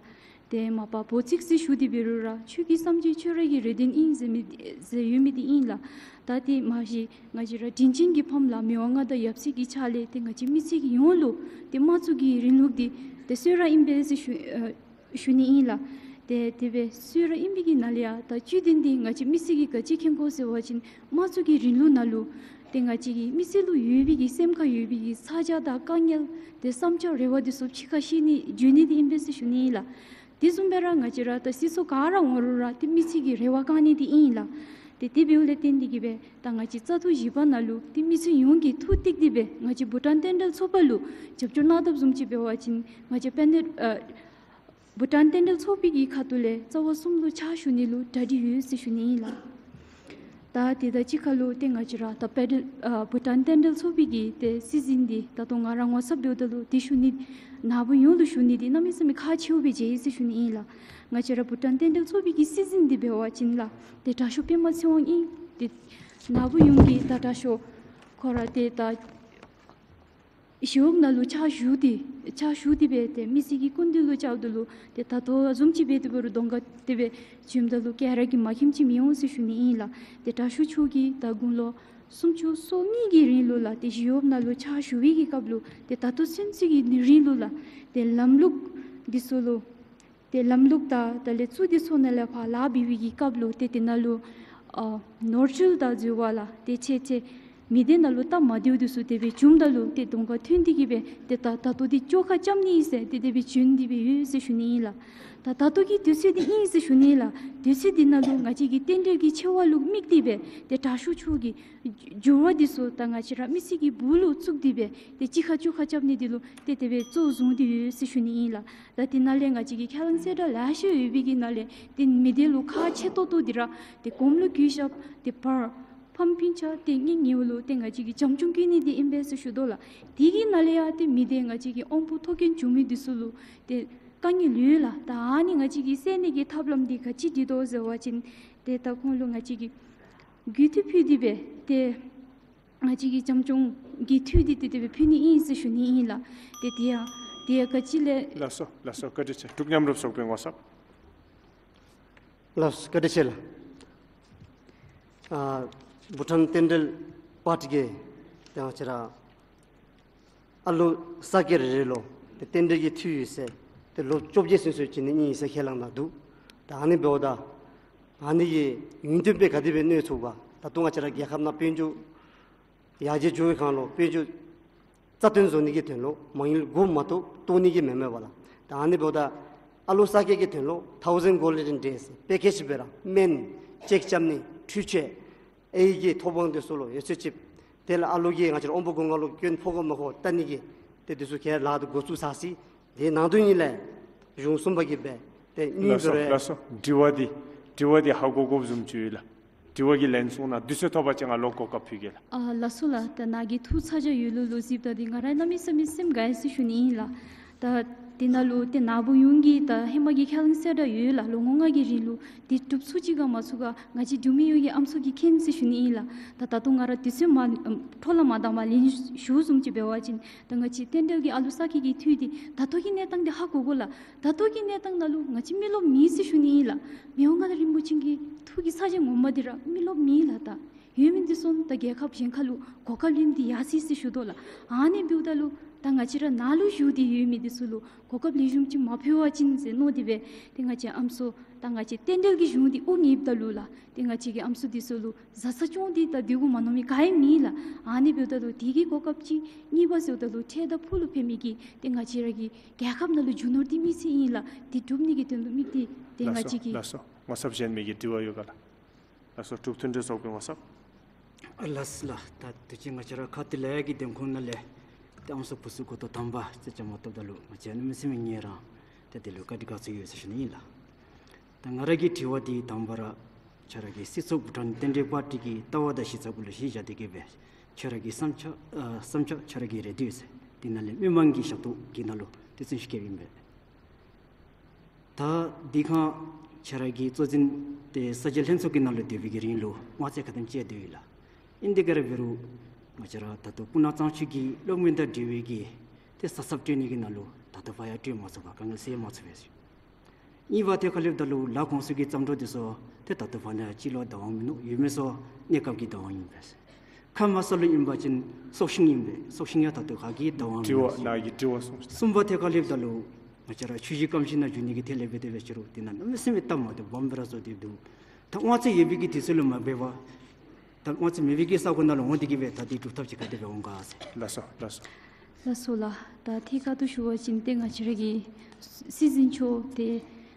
ཏེ་མ་པ་འབོ་ཚིག་ཟེར་ཞུ་སྟེ་འབད་རུང་ར་ཆོས་ཀྱི་བསམ་གྱིས་ཁྱོད་ར་གི་རེ་འདུན་ཨིན་ཟེར་མི་ཟེར་ཡོད་མི་འདི་ཨིན་ལགས། ད་ཏེ་མ་གཞི་ང་བཅས་ར་དྲིན་ཅན་གྱི་ཕམ་ལགས་མི་དབང་མངའ་བདག་ཡབ་སྲས་ཀྱི་ཕྱག་ལས་ཏེ་ང་བཅས་མི་སེར་གྱི་ཡོངས་ལུ་ཏེ་དམངས་གཙོ་གི་རིང་ལུགས་འདི་ཏེ་གསོལ་རས་ཨིན་པས་ཟེར་ཞུ་ཨ་ཞུ་ནི་ཨིན་ལགས། ཏེ་དེ་སྦེ་གསོལ་རས་ཨིན་པའི་གི་ནང་ལས་ཡང་ད་བཅུད་དོན་འདི་ང་བཅས་མི་སེར་གྱིས་ག་ཅི་མཁྱེན་དགོ་ཟེར་བ་ཅིན་དམངས་གཙོ་གི་རིང་ལུགས་ནང་ལུ་ཏེ་ང་བཅས་ཀྱི་མི་སེར་ལུ་ཡོད་པའི་གི་སེམས་ཁར་ཡོད་པའི་གི་ཚ་གྱང་དང་དཀའ་ངལ་ཏེ་བསམ་འཆར་རེ་བ་འདི་ཚུ་ཕྱི་ཁར་བཤད་ནི་བརྗོད་ནི་འདི་ཨིན་པས་ཟེར་ཞུ་ནི་ཨིན་ལགས། དེ་བཟུམ་སྦེ་ར་ང་བཅས་ར་ད་སྲིད་ཚོགས་ག་ར་འོང་རུང་ར་ཏེ་མི་སེར་གྱི་རེ་བ་བསྐང་ནི་འདི་ཨིན་ལགས། ཏེ་དེ་འབདཝ་ལས་བརྟེན་ཏེ་གིས་སྦེ་ད་ང་བཅས་རྩ་འཐོར་བཞི་པ་ནང་ལུ་ཏེ་མི་སེར་ཡོངས་ཀྱིས་ཐུགས་གཏད་དེ་སྦེ་ང་བཅས་བྷུ་ཊཱན་རྟེན་འབྲེལ་ཚོགས་པ་ལུ་རྒྱབ་སྐྱོར་གནང་དཔ་བཟུམ་ཅིག་འབད་བ་ཅིན་ང་བཅས་པེ་ནེལ་ཨ་བྷུ་ཊཱན་རྟེན་འབྲེལ་ཚོགས་པའི་གི་ཁ་ཐུག་ལས་རྩ་བ་གསུམ་ལུ་ཕྱག་ཞུ་ནི་ལུ་གྲ་སྒྲིག་ཡོད་ཟེར་ཞུ་ནི་ཨིན་ལགས། ད་དེ་དང་གཅིག་ཁར་ལུ་ཏེ་ང་བཅས་ར་ད་པེ་ནེལ་ཨ་བྷུ་ཊཱན་རྟེན་འབྲེལ་ཚོགས་པའི་གི་ཏེ་སྲིད་འཛིན་འདི་ད་ལྟོ་ང་ར་ངོ་ཚབ་འབདཝ་ད་ལུ་ཏེ་ཞུ་ནི་ནཱ་བུ་ཡོངས་ལུ་ཞུ་ནི་འདི་གནམ་མེད་ས་མེད་ཁག་ཆེཝ་སྦེ་མཇལ་ཡི་ཟེར་ཞུ་ནི་ཨིན་ལགས། ང་བཅས་ར་བྷུ་ཊཱན་རྟེན་འབྲེལ་ཚོགས་པའི་གི་སྲིད་འཛིན་འདི་འབད་བ་ཅིན་ལགས་ཏེ་དྲག་ཤོས་པདྨ་ཚེ་དབང་ཨིན། ཏེ་ནཱ་བུ་ཡོངས་ཀྱིས་ད་དྲག་ཤོས་ཁོ་ར་ཏེ་ད་ཞི་གཡོག་ནང་ལུ་ཕྱག་ཞུ་སྟེ་ཕྱག་ཞུ་སྟེ་སྦེ་ཏེ་མི་སེར་གྱི་སྐུ་མདུན་ལུ་བཅརཝ་ད་ལུ་ཏེ་ད་ལྟོ་བཟུམ་ཅིག་སྦེ་དེ་འབད་རུང་གདོང་ཁར་དེ་སྦེ་བྱོནམ་ད་ལུ་ག་ར་གིས་མ་མཁྱེནམ་ཅིག་མི་འོང་ཟེར་ཞུ་ནི་ཨིན་ལགས། ཏེ་དྲག་ཤོས་མཆོག་གིས་ད་དགུང་ལོ་སུམ་ཅུ་སོ་གཉིས་ཀྱི་རིང་ལུ་ལགས་ཏེ་ཞི་གཡོག་ནང་ལུ་ཕྱག་ཞུ་བའི་གི་སྐབས་ལུ་ཏེ་ད་ལྟོ་ཚུན་ཚོད་ཀྱི་རིང་ལུ་ལགས་ཏེ་ལམ་ལུགས་འདི་ཚུ་ལུ་ཏེ་ལམ་ལུགས་དང་དེ་ལས་གཙུག་སྡེ་ཚུ་ནང་ལས་ཕར་ལཱ་འབད་བའི་གི་སྐབས་ལུ་ཏེ་དེ་ནང་ལུ་ཨ་ནོར་འཁྲུལ་དང་འཛོལ་བ་ལགས་ཏེ་ཆེ་ཆེ་མི་སྡེ་ནང་ལུ་སྟབས་མ་བདེཝ་འདི་ཚུ་དེ་སྦེ་བྱུངམ་ད་ལུ་ཏེ་གདོང་ཁར་ཐོན་ཏེ་གིས་སྦེ་ཏེ་ད་ད་ལྟོ་འདི་བཅོ་ཁ་རྐྱབ་ནི་ཨིན་ཟེར་ཏེ་དེ་སྦེ་བྱོན་ཏེ་སྦེ་ཡོད་ཟེར་ཞུ་ནི་ཨིན་ལགས། ད་ད་ལྟོ་གི་དུས་ཚོད་འདི་ཨིན་ཟེར་ཞུ་ནི་ཨིན་ལགས། དུས་ཚོད་འདི་ནང་ལུ་ང་བཅས་ཀྱི་རྟེན་འབྲེལ་གྱི་ཆེ་བ་ལུ་དམིགས་ཏེ་སྦེ་ཏེ་དྲག་ཤོས་མཆོག་གིས་འགྱུར་བ་འདི་ཚུ་ད་ང་བཅས་ར་མི་སེར་གྱི་སྦུག་ལུ་བཙུགས་ཏེ་སྦེ་ཏེ་གཅིག་ཁར་བཅོ་ཁ་རྐྱབ་ནི་འདི་ལུ་ཏེ་དེ་སྦེ་གཙོ་བཟུང་སྟེ་ཡོད་ཟེར་ཞུ་ནི་ཨིན་ལགས། ད་དེ་ནང་ལས་ང་བཅས་ཀྱི་ཁས་བླངས་གསལ་བསྒྲགས་ལེ་ཤ་ཡོད་པའི་གི་ནང་ལས་ཏེ་མི་སྡེ་ལུ་ཁག་ཆེ་ཏོག་ཏོ་འདི་ར་ཏེ་གོངམ་ལུ་གུས་ཞབས་ཏེ་བར་ཕམ་སྤུན་ཆ་ཏེ་གཉེན་ཉེཝ་ལུ་ཏེ་ང་བཅས་ཀྱིས་བྱམས་སྐྱོང་བསྐྱེད་ནི་འདི་ཨིན་པས་ཟེར་ཞུ་དོ་ལགས། དེ་གི་ནང་ལས་ཡང་ཏེ་མི་སྡེ་ང་བཅས་ཀྱི་དབང་པོ་ཐོབ་མཁན་བྱུང་མི་འདི་ཚུ་ལུ་ཏེ་དཀའ་ངལ་ཡོད་ལགས། ད་ཨ་ནི་ང་བཅས་ཀྱིས་སེལ་ནི་གི་ཐབས་ལམ་འདི་ག་ཅི་འདི་དོ་ཟེར་བ་ཅིན་ཏེ་ད་ཁོང་ལུ་ང་བཅས་ཀྱིས་རྒུད་འཐུས་ཕུལ་ཏེ་སྦེ་ཏེ་ང་བཅས་ཀྱིས་བྱམས་སྐྱོང་གི་འཐུས་འདི་ཏེ་དེ་སྦེ་ཕུལ་ནི་ཨིན་ཟེར་ཞུ་ནི་ཨིན་ལགས། ཏེ་དེ་ཡང་དེ་ཡང་ག་ཅི་ལས། ལགས་སོ་ལགས་སོ། བཀའ་དྲིན་ཆེ། འབྲུག་མཉམ་རུབ་ཚོགས་པའི་ངོ་ཚབ། ལགས་སོ་བཀའ་དྲིན་ཆེ་ལགས། ཨ་བྷུ་ཊཱན་རྟེན་འབྲེལ་པར་ཊི་གིས་ཏེ་ང་བཅས་ར་ཨ་ལོ་ས་ཀྱད་རེ་རེ་ལུ་ཏེ་རྟེན་འབྲེལ་གྱི་འཐུས་ཡོད་ཟེར་ཏེ་ལོ་བཅོ་བརྒྱད་ཚུན་ཚོད་བྱིན་ནི་ཨིན་ཟེར་ཁས་བླངས་གནང་འདུག། ད་ཨ་ནི་འབདཝ་ད་ཨ་ནི་གི་ཡུན་བརྟན་སྦེ་ག་དེ་སྦེ་གནས་ཚུགས་པ། ད་ལྟོ་ང་བཅས་ར་རྒྱལ་ཁབ་ནང་དཔལ་འབྱོར་ཡར་རྒྱས་འགྱོ་བའི་སྒང་ལུ་དཔལ་འབྱོར་རྩ་བརྟན་བཟོ་ནི་གི་དོན་ལུ་མ་དངུལ་དགོ་མ་གཏོགས་བཏོག་ནི་གི་མེན་མས་པ་ལགས། ད་ཨ་ནི་འབདཝ་ད་ཨ་ལོ་ས་ཀྱད་ཀྱི་དོན་ལུ་ཐའུ་ཟེན་གོལ་ཌེན་ཌེ་ཟེར་པེ་ཀེཇ་སྦེ་ར་སྨན་ཅེཀ་རྐྱབ་ནི་འཕྲུལ་ཆས་ཨའི་གི་ཐོབ་དབང་འདི་ཚུ་ལུ་ཡོད་ཚད་ཅིག་དེ་ལས་ཨ་ལོ་གི་ང་བཅས་ར་དབང་པོ་སྒོ་ལྔ་ལུ་སྐྱོན་ཕོག་ག་མ་ཕོག་བལྟ་ནི་གི་ཏེ་འདི་ཚུ་ག་ར་ལཱ་འདི་འགོ་བཙུགས་ཚར་ཅི། དེ་ནང་དོན་ཨིན་ལགས། གཞུང་གསུམ་པ་གིས་སྦེ་ཏེ་སྙིང་ལགས་སོ་དུ་རེ། ལགས་སོ། དྲི་བ་འདི་དྲི་བ་འདི་ཧ་གོ་དགོཔ་བཟུམ་ཅིག་ཡོད་ལགས། དྲི་བ་གི་ལན་གསུང་གནང་། དུས་ཚོད་ཐོབ་པ་ཅིན་ང་ལོག་གོ་སྐབས་ཕུལ་གེ་ལགས། ཨ་ལགས་སོ་ལགས། ད་ནཱ་གིས་ཐུགས་ཚ་གྱང་ཡོད་ལུགས་ལུ་གཟིགསཔ་ད་འདི་ང་ར་གནམ་མེད་ས་མེད་སེམས་དགའ་ཡི་ཟེར་ཞུ་ནི་ཨིན་ལགས། ད་དེ་ནང་ལུ་ཏེ་ནཱ་བུ་ཡོངས་ཀྱིས་ད་ཧེ་མ་གི་ཁས་བླངས་གསལ་བསྒྲགས་ཡོད་ལགས། ལོ་ངོ་ལྔ་གི་རིང་ལུ་འདི་འགྲུབ་ཚུགས་ཅི་ག་མ་ཚུགས་ག་ང་བཅས་འབྲུག་མི་ཡོངས་ཀྱིས་ཨམ་སྲུ་གིས་མཁྱེན་ཟེར་ཞུ་ནི་ཨིན་ལགས། ད་ད་ལྟོ་ང་ར་དུས་ཚོད་མ་འཕྲོ་བརླག་མ་བཏང་པར་ལན་ཞུ་བཟུམ་ཅིག་འབད་བ་ཅིན་ད་ང་བཅས་རྟེན་འབྲེལ་གྱི་ཨ་ལོ་ས་ཀྱད་ཀྱི་འཐུས་འདི་ད་ལྟོ་གི་གནས་སྟངས་འདི་ཧ་གོ་དགོ་ལགས། ད་ལྟོ་གི་གནས་སྟངས་ནང་ལུ་ང་བཅས་མི་རློབས་མེད་ཟེར་ཞུ་ནི་ཨིན་ལགས། མི་དབང་མངའ་བདག་རིན་པོ་ཆེ་གི་ཐུགས་ཀྱི་ཚ་གྱང་ངོ་མ་འདི་ར་མི་རློབས་མེད་ལགས། ད་ཡོད་མི་འདི་ཚུ་ད་རྒྱལ་ཁབ་གཞན་ཁ་ལུ་གོ་སྐབས་ལེན་ཏེ་ཡར་སོ་ཡི་ཟེར་ཞུ་དོ་ལགས། ཨ་ནི་འབདཝ་ད་ལུ་ད་ང་བཅས་ར་ནཱ་ལུ་བཞུགས་ཏེ་ཡོད་མི་འདི་ཚུ་ལུ་གོ་སྐབས་ལེགས་ཤོམ་ཅིག་མ་ཕུལ་བ་ཅིན་ཟེར་མནོ་སྟེ་སྦེ་ཏེ་ང་བཅས་ཨམ་སྲུ་ད་ང་བཅས་རྟེན་འབྲེལ་གྱི་གཞུང་འདི་དབུ་བརྙེསཔ་ད་ལུ་ལགས་ཏེ་ང་བཅས་ཀྱི་ཨམ་སྲུ་འདི་ཚུ་ལུ་བཟའ་ཚང་སྐྱོང་སྟེ་ད་སྡོད་དགོ་མ་མནོ་མི་ག་ཡང་མེད་ལགས། ཨ་ནི་འབདཝ་ད་ལུ་དེ་གི་གོ་སྐབས་ཅིག་གཉིས་པ་ཟེརཝ་ད་ལུ་འཕྲལ་དང་ཕུགས་ལུ་ཕན་མི་གི་ཏེ་ང་བཅས་ར་གི་རྒྱལ་ཁབ་ནང་ལུ་རྒྱུ་ནོར་འདི་མི་ཚེ་ཨིན་ལགས། འདི་སྒྲུབ་ནི་གི་དོན་ལུ་དམིགས་ཏེ་ཏེ་ང་ལགས་སོ་བཅས་ཀྱིས། ལགས་སོ། ངོ་ཚབ་གཞན་མི་གི་དྲི་བ་ཡོད་ག་ལགས། ལགས་སོ། འབྲུག་མཐུན་སྒྲིལ་ཚོགས་པའི་ངོ་ཚབ། ཨ་ལགས་སོ་ལགས། ད་དུས་ཅི་ང་བཅས་ར་ཁ་ཐུག་ལས་ཀྱི་དོན་ཁུངས་ནང་ལས་ཏེ་ཨམ་སྲུ་བུ་ཚུ་འགོ་ཐོག་དང་པ་ཟེར་བཅའ་མར་གཏོགསཔ་ད་ལུ་ང་བཅས་གནམ་མེད་ས་མེད་ངལ་རངས་ཏེ་དེ་ལུ་བཀའ་དྲིན་དགའ་ཚོར་ཡོད་ཟེར་ཞུ་ནི་ཨིན་ལགས། ད་ང་ར་གི་དྲི་བ་འདི་དང་པ་ར་ཁྱོད་ར་གི་སྲིད་ཚོགས་བྷུ་ཊཱན་རྟེན་འབྲེལ་པར་ཊི་གི་ལྟ་བ་དང་གཞི་རྩ་གུ་ལུ་གཞི་བཞག་སྟེ་གིས་སྦེ་ཁྱོད་ར་གི་བསམ་འཆར་ཨ་བསམ་འཆར་ཁྱོད་ར་གི་རེ་འདུན་ཟེར་ དེ་ནང་ལས་མི་མང་གི་ཞབས་ཏོག་གི་ནང་ལུ་ཏེ་བརྩོན་ཤུགས་བསྐྱེདཔ་ཨིན་པས། ད་དེ་ཁར་ཁྱེད་ར་གི་གཙོ་འཛིན་ཏེ་ས་སྐྱ་ལྷན་ཚོགས་ཀྱི་ནང་ལུ་སྡོད་པའི་གི་རིང་ལུ་དབང་ཚད་ག་དེམ་ཅིག་ཡང་སྡོད་ཡི་ལགས། ཨིན་དེ་ག་ར་འབད་རུང་ང་བཅས་ར་ད་ལྟོ་སྤུ་ན་གཙང་ཆུ་གི་གློག་མེ་དང་འབྲེལ་བའི་གི་ཏེ་ས་ཚབ་སྤྲོད་ནི་གི་ནང་ལུ་ད་ལྟོ་བར་ཡང་སྤྲོད་མ་ཚུགས་པར་དཀའ་ངལ་སེལ་མ་ཚུགས་པས་ཟེར། གཉིས་པ་ཏེ་ཁ་ལས་ད་ལུ་ལ་ཁོངས་སུ་གི་བརྩམས་སྒྲུང་འདི་ཚུ་ཏེ་ད་ལྟོ་བར་ན་ཡང་སྤྱི་ལོ་བདག་དབང་མིན་ནུག། ཡོད་མི་ཚུ་གནས་སྐབས་ཀྱི་བདག་དབང་ཨིན་པས། ཁ་མ་ས་ལུ་ཨིན་པ་ཅིན་སྲོག་ཤིང་ཨིན་པས། སྲོག་ཤིང་ཡང་ད་ལྟོ་ག་གི་བདག་དབང་དྲི་བ་མིན་ནུག། ནཱ་གི་དྲི་བ་གསུངས་ཤིག། གསུམ་པ་ཏེ་ཁ་ལས་ད་ལུ་ང་བཅས་ར་ཆུ་བཞི་སྐམ་ཞིང་ནང་འགྱུར་ནི་གི་ཐད་ལས་འབད་དེ་འབད་ཞུ་རུང་དེ་ནང་གནམ་མེད་ས་མེད་སྟབས་མ་བདེཝ་སྦོམ་སྦེ་ར་བཟོ་སྟེ་འདུག། ད་དབང་ཚད་ཡོད་པའི་གི་དུས་ཚོད་ལུ་མ་འབད་བར་ད་དབང་ཚད་མེད་པའི་གི་ས་གོ་ནང་ལུ་འོང་སྟེ་གི་སྦེ་ད་འདི་སྒྲུབ་ཐབས་ཅིག་ག་དེ་སྦེ་འོང་ག་ཟེར། ལགས་སོ་ལགས་སོ། ལགས་སོ་ལགས། ད་ཐད་ཀར་དུ་ཞུ་བ་ཅིན་ཏེ་ང་བཅས་ར་གི་སྲིད་འཛིན་མཆོག་ཏེ་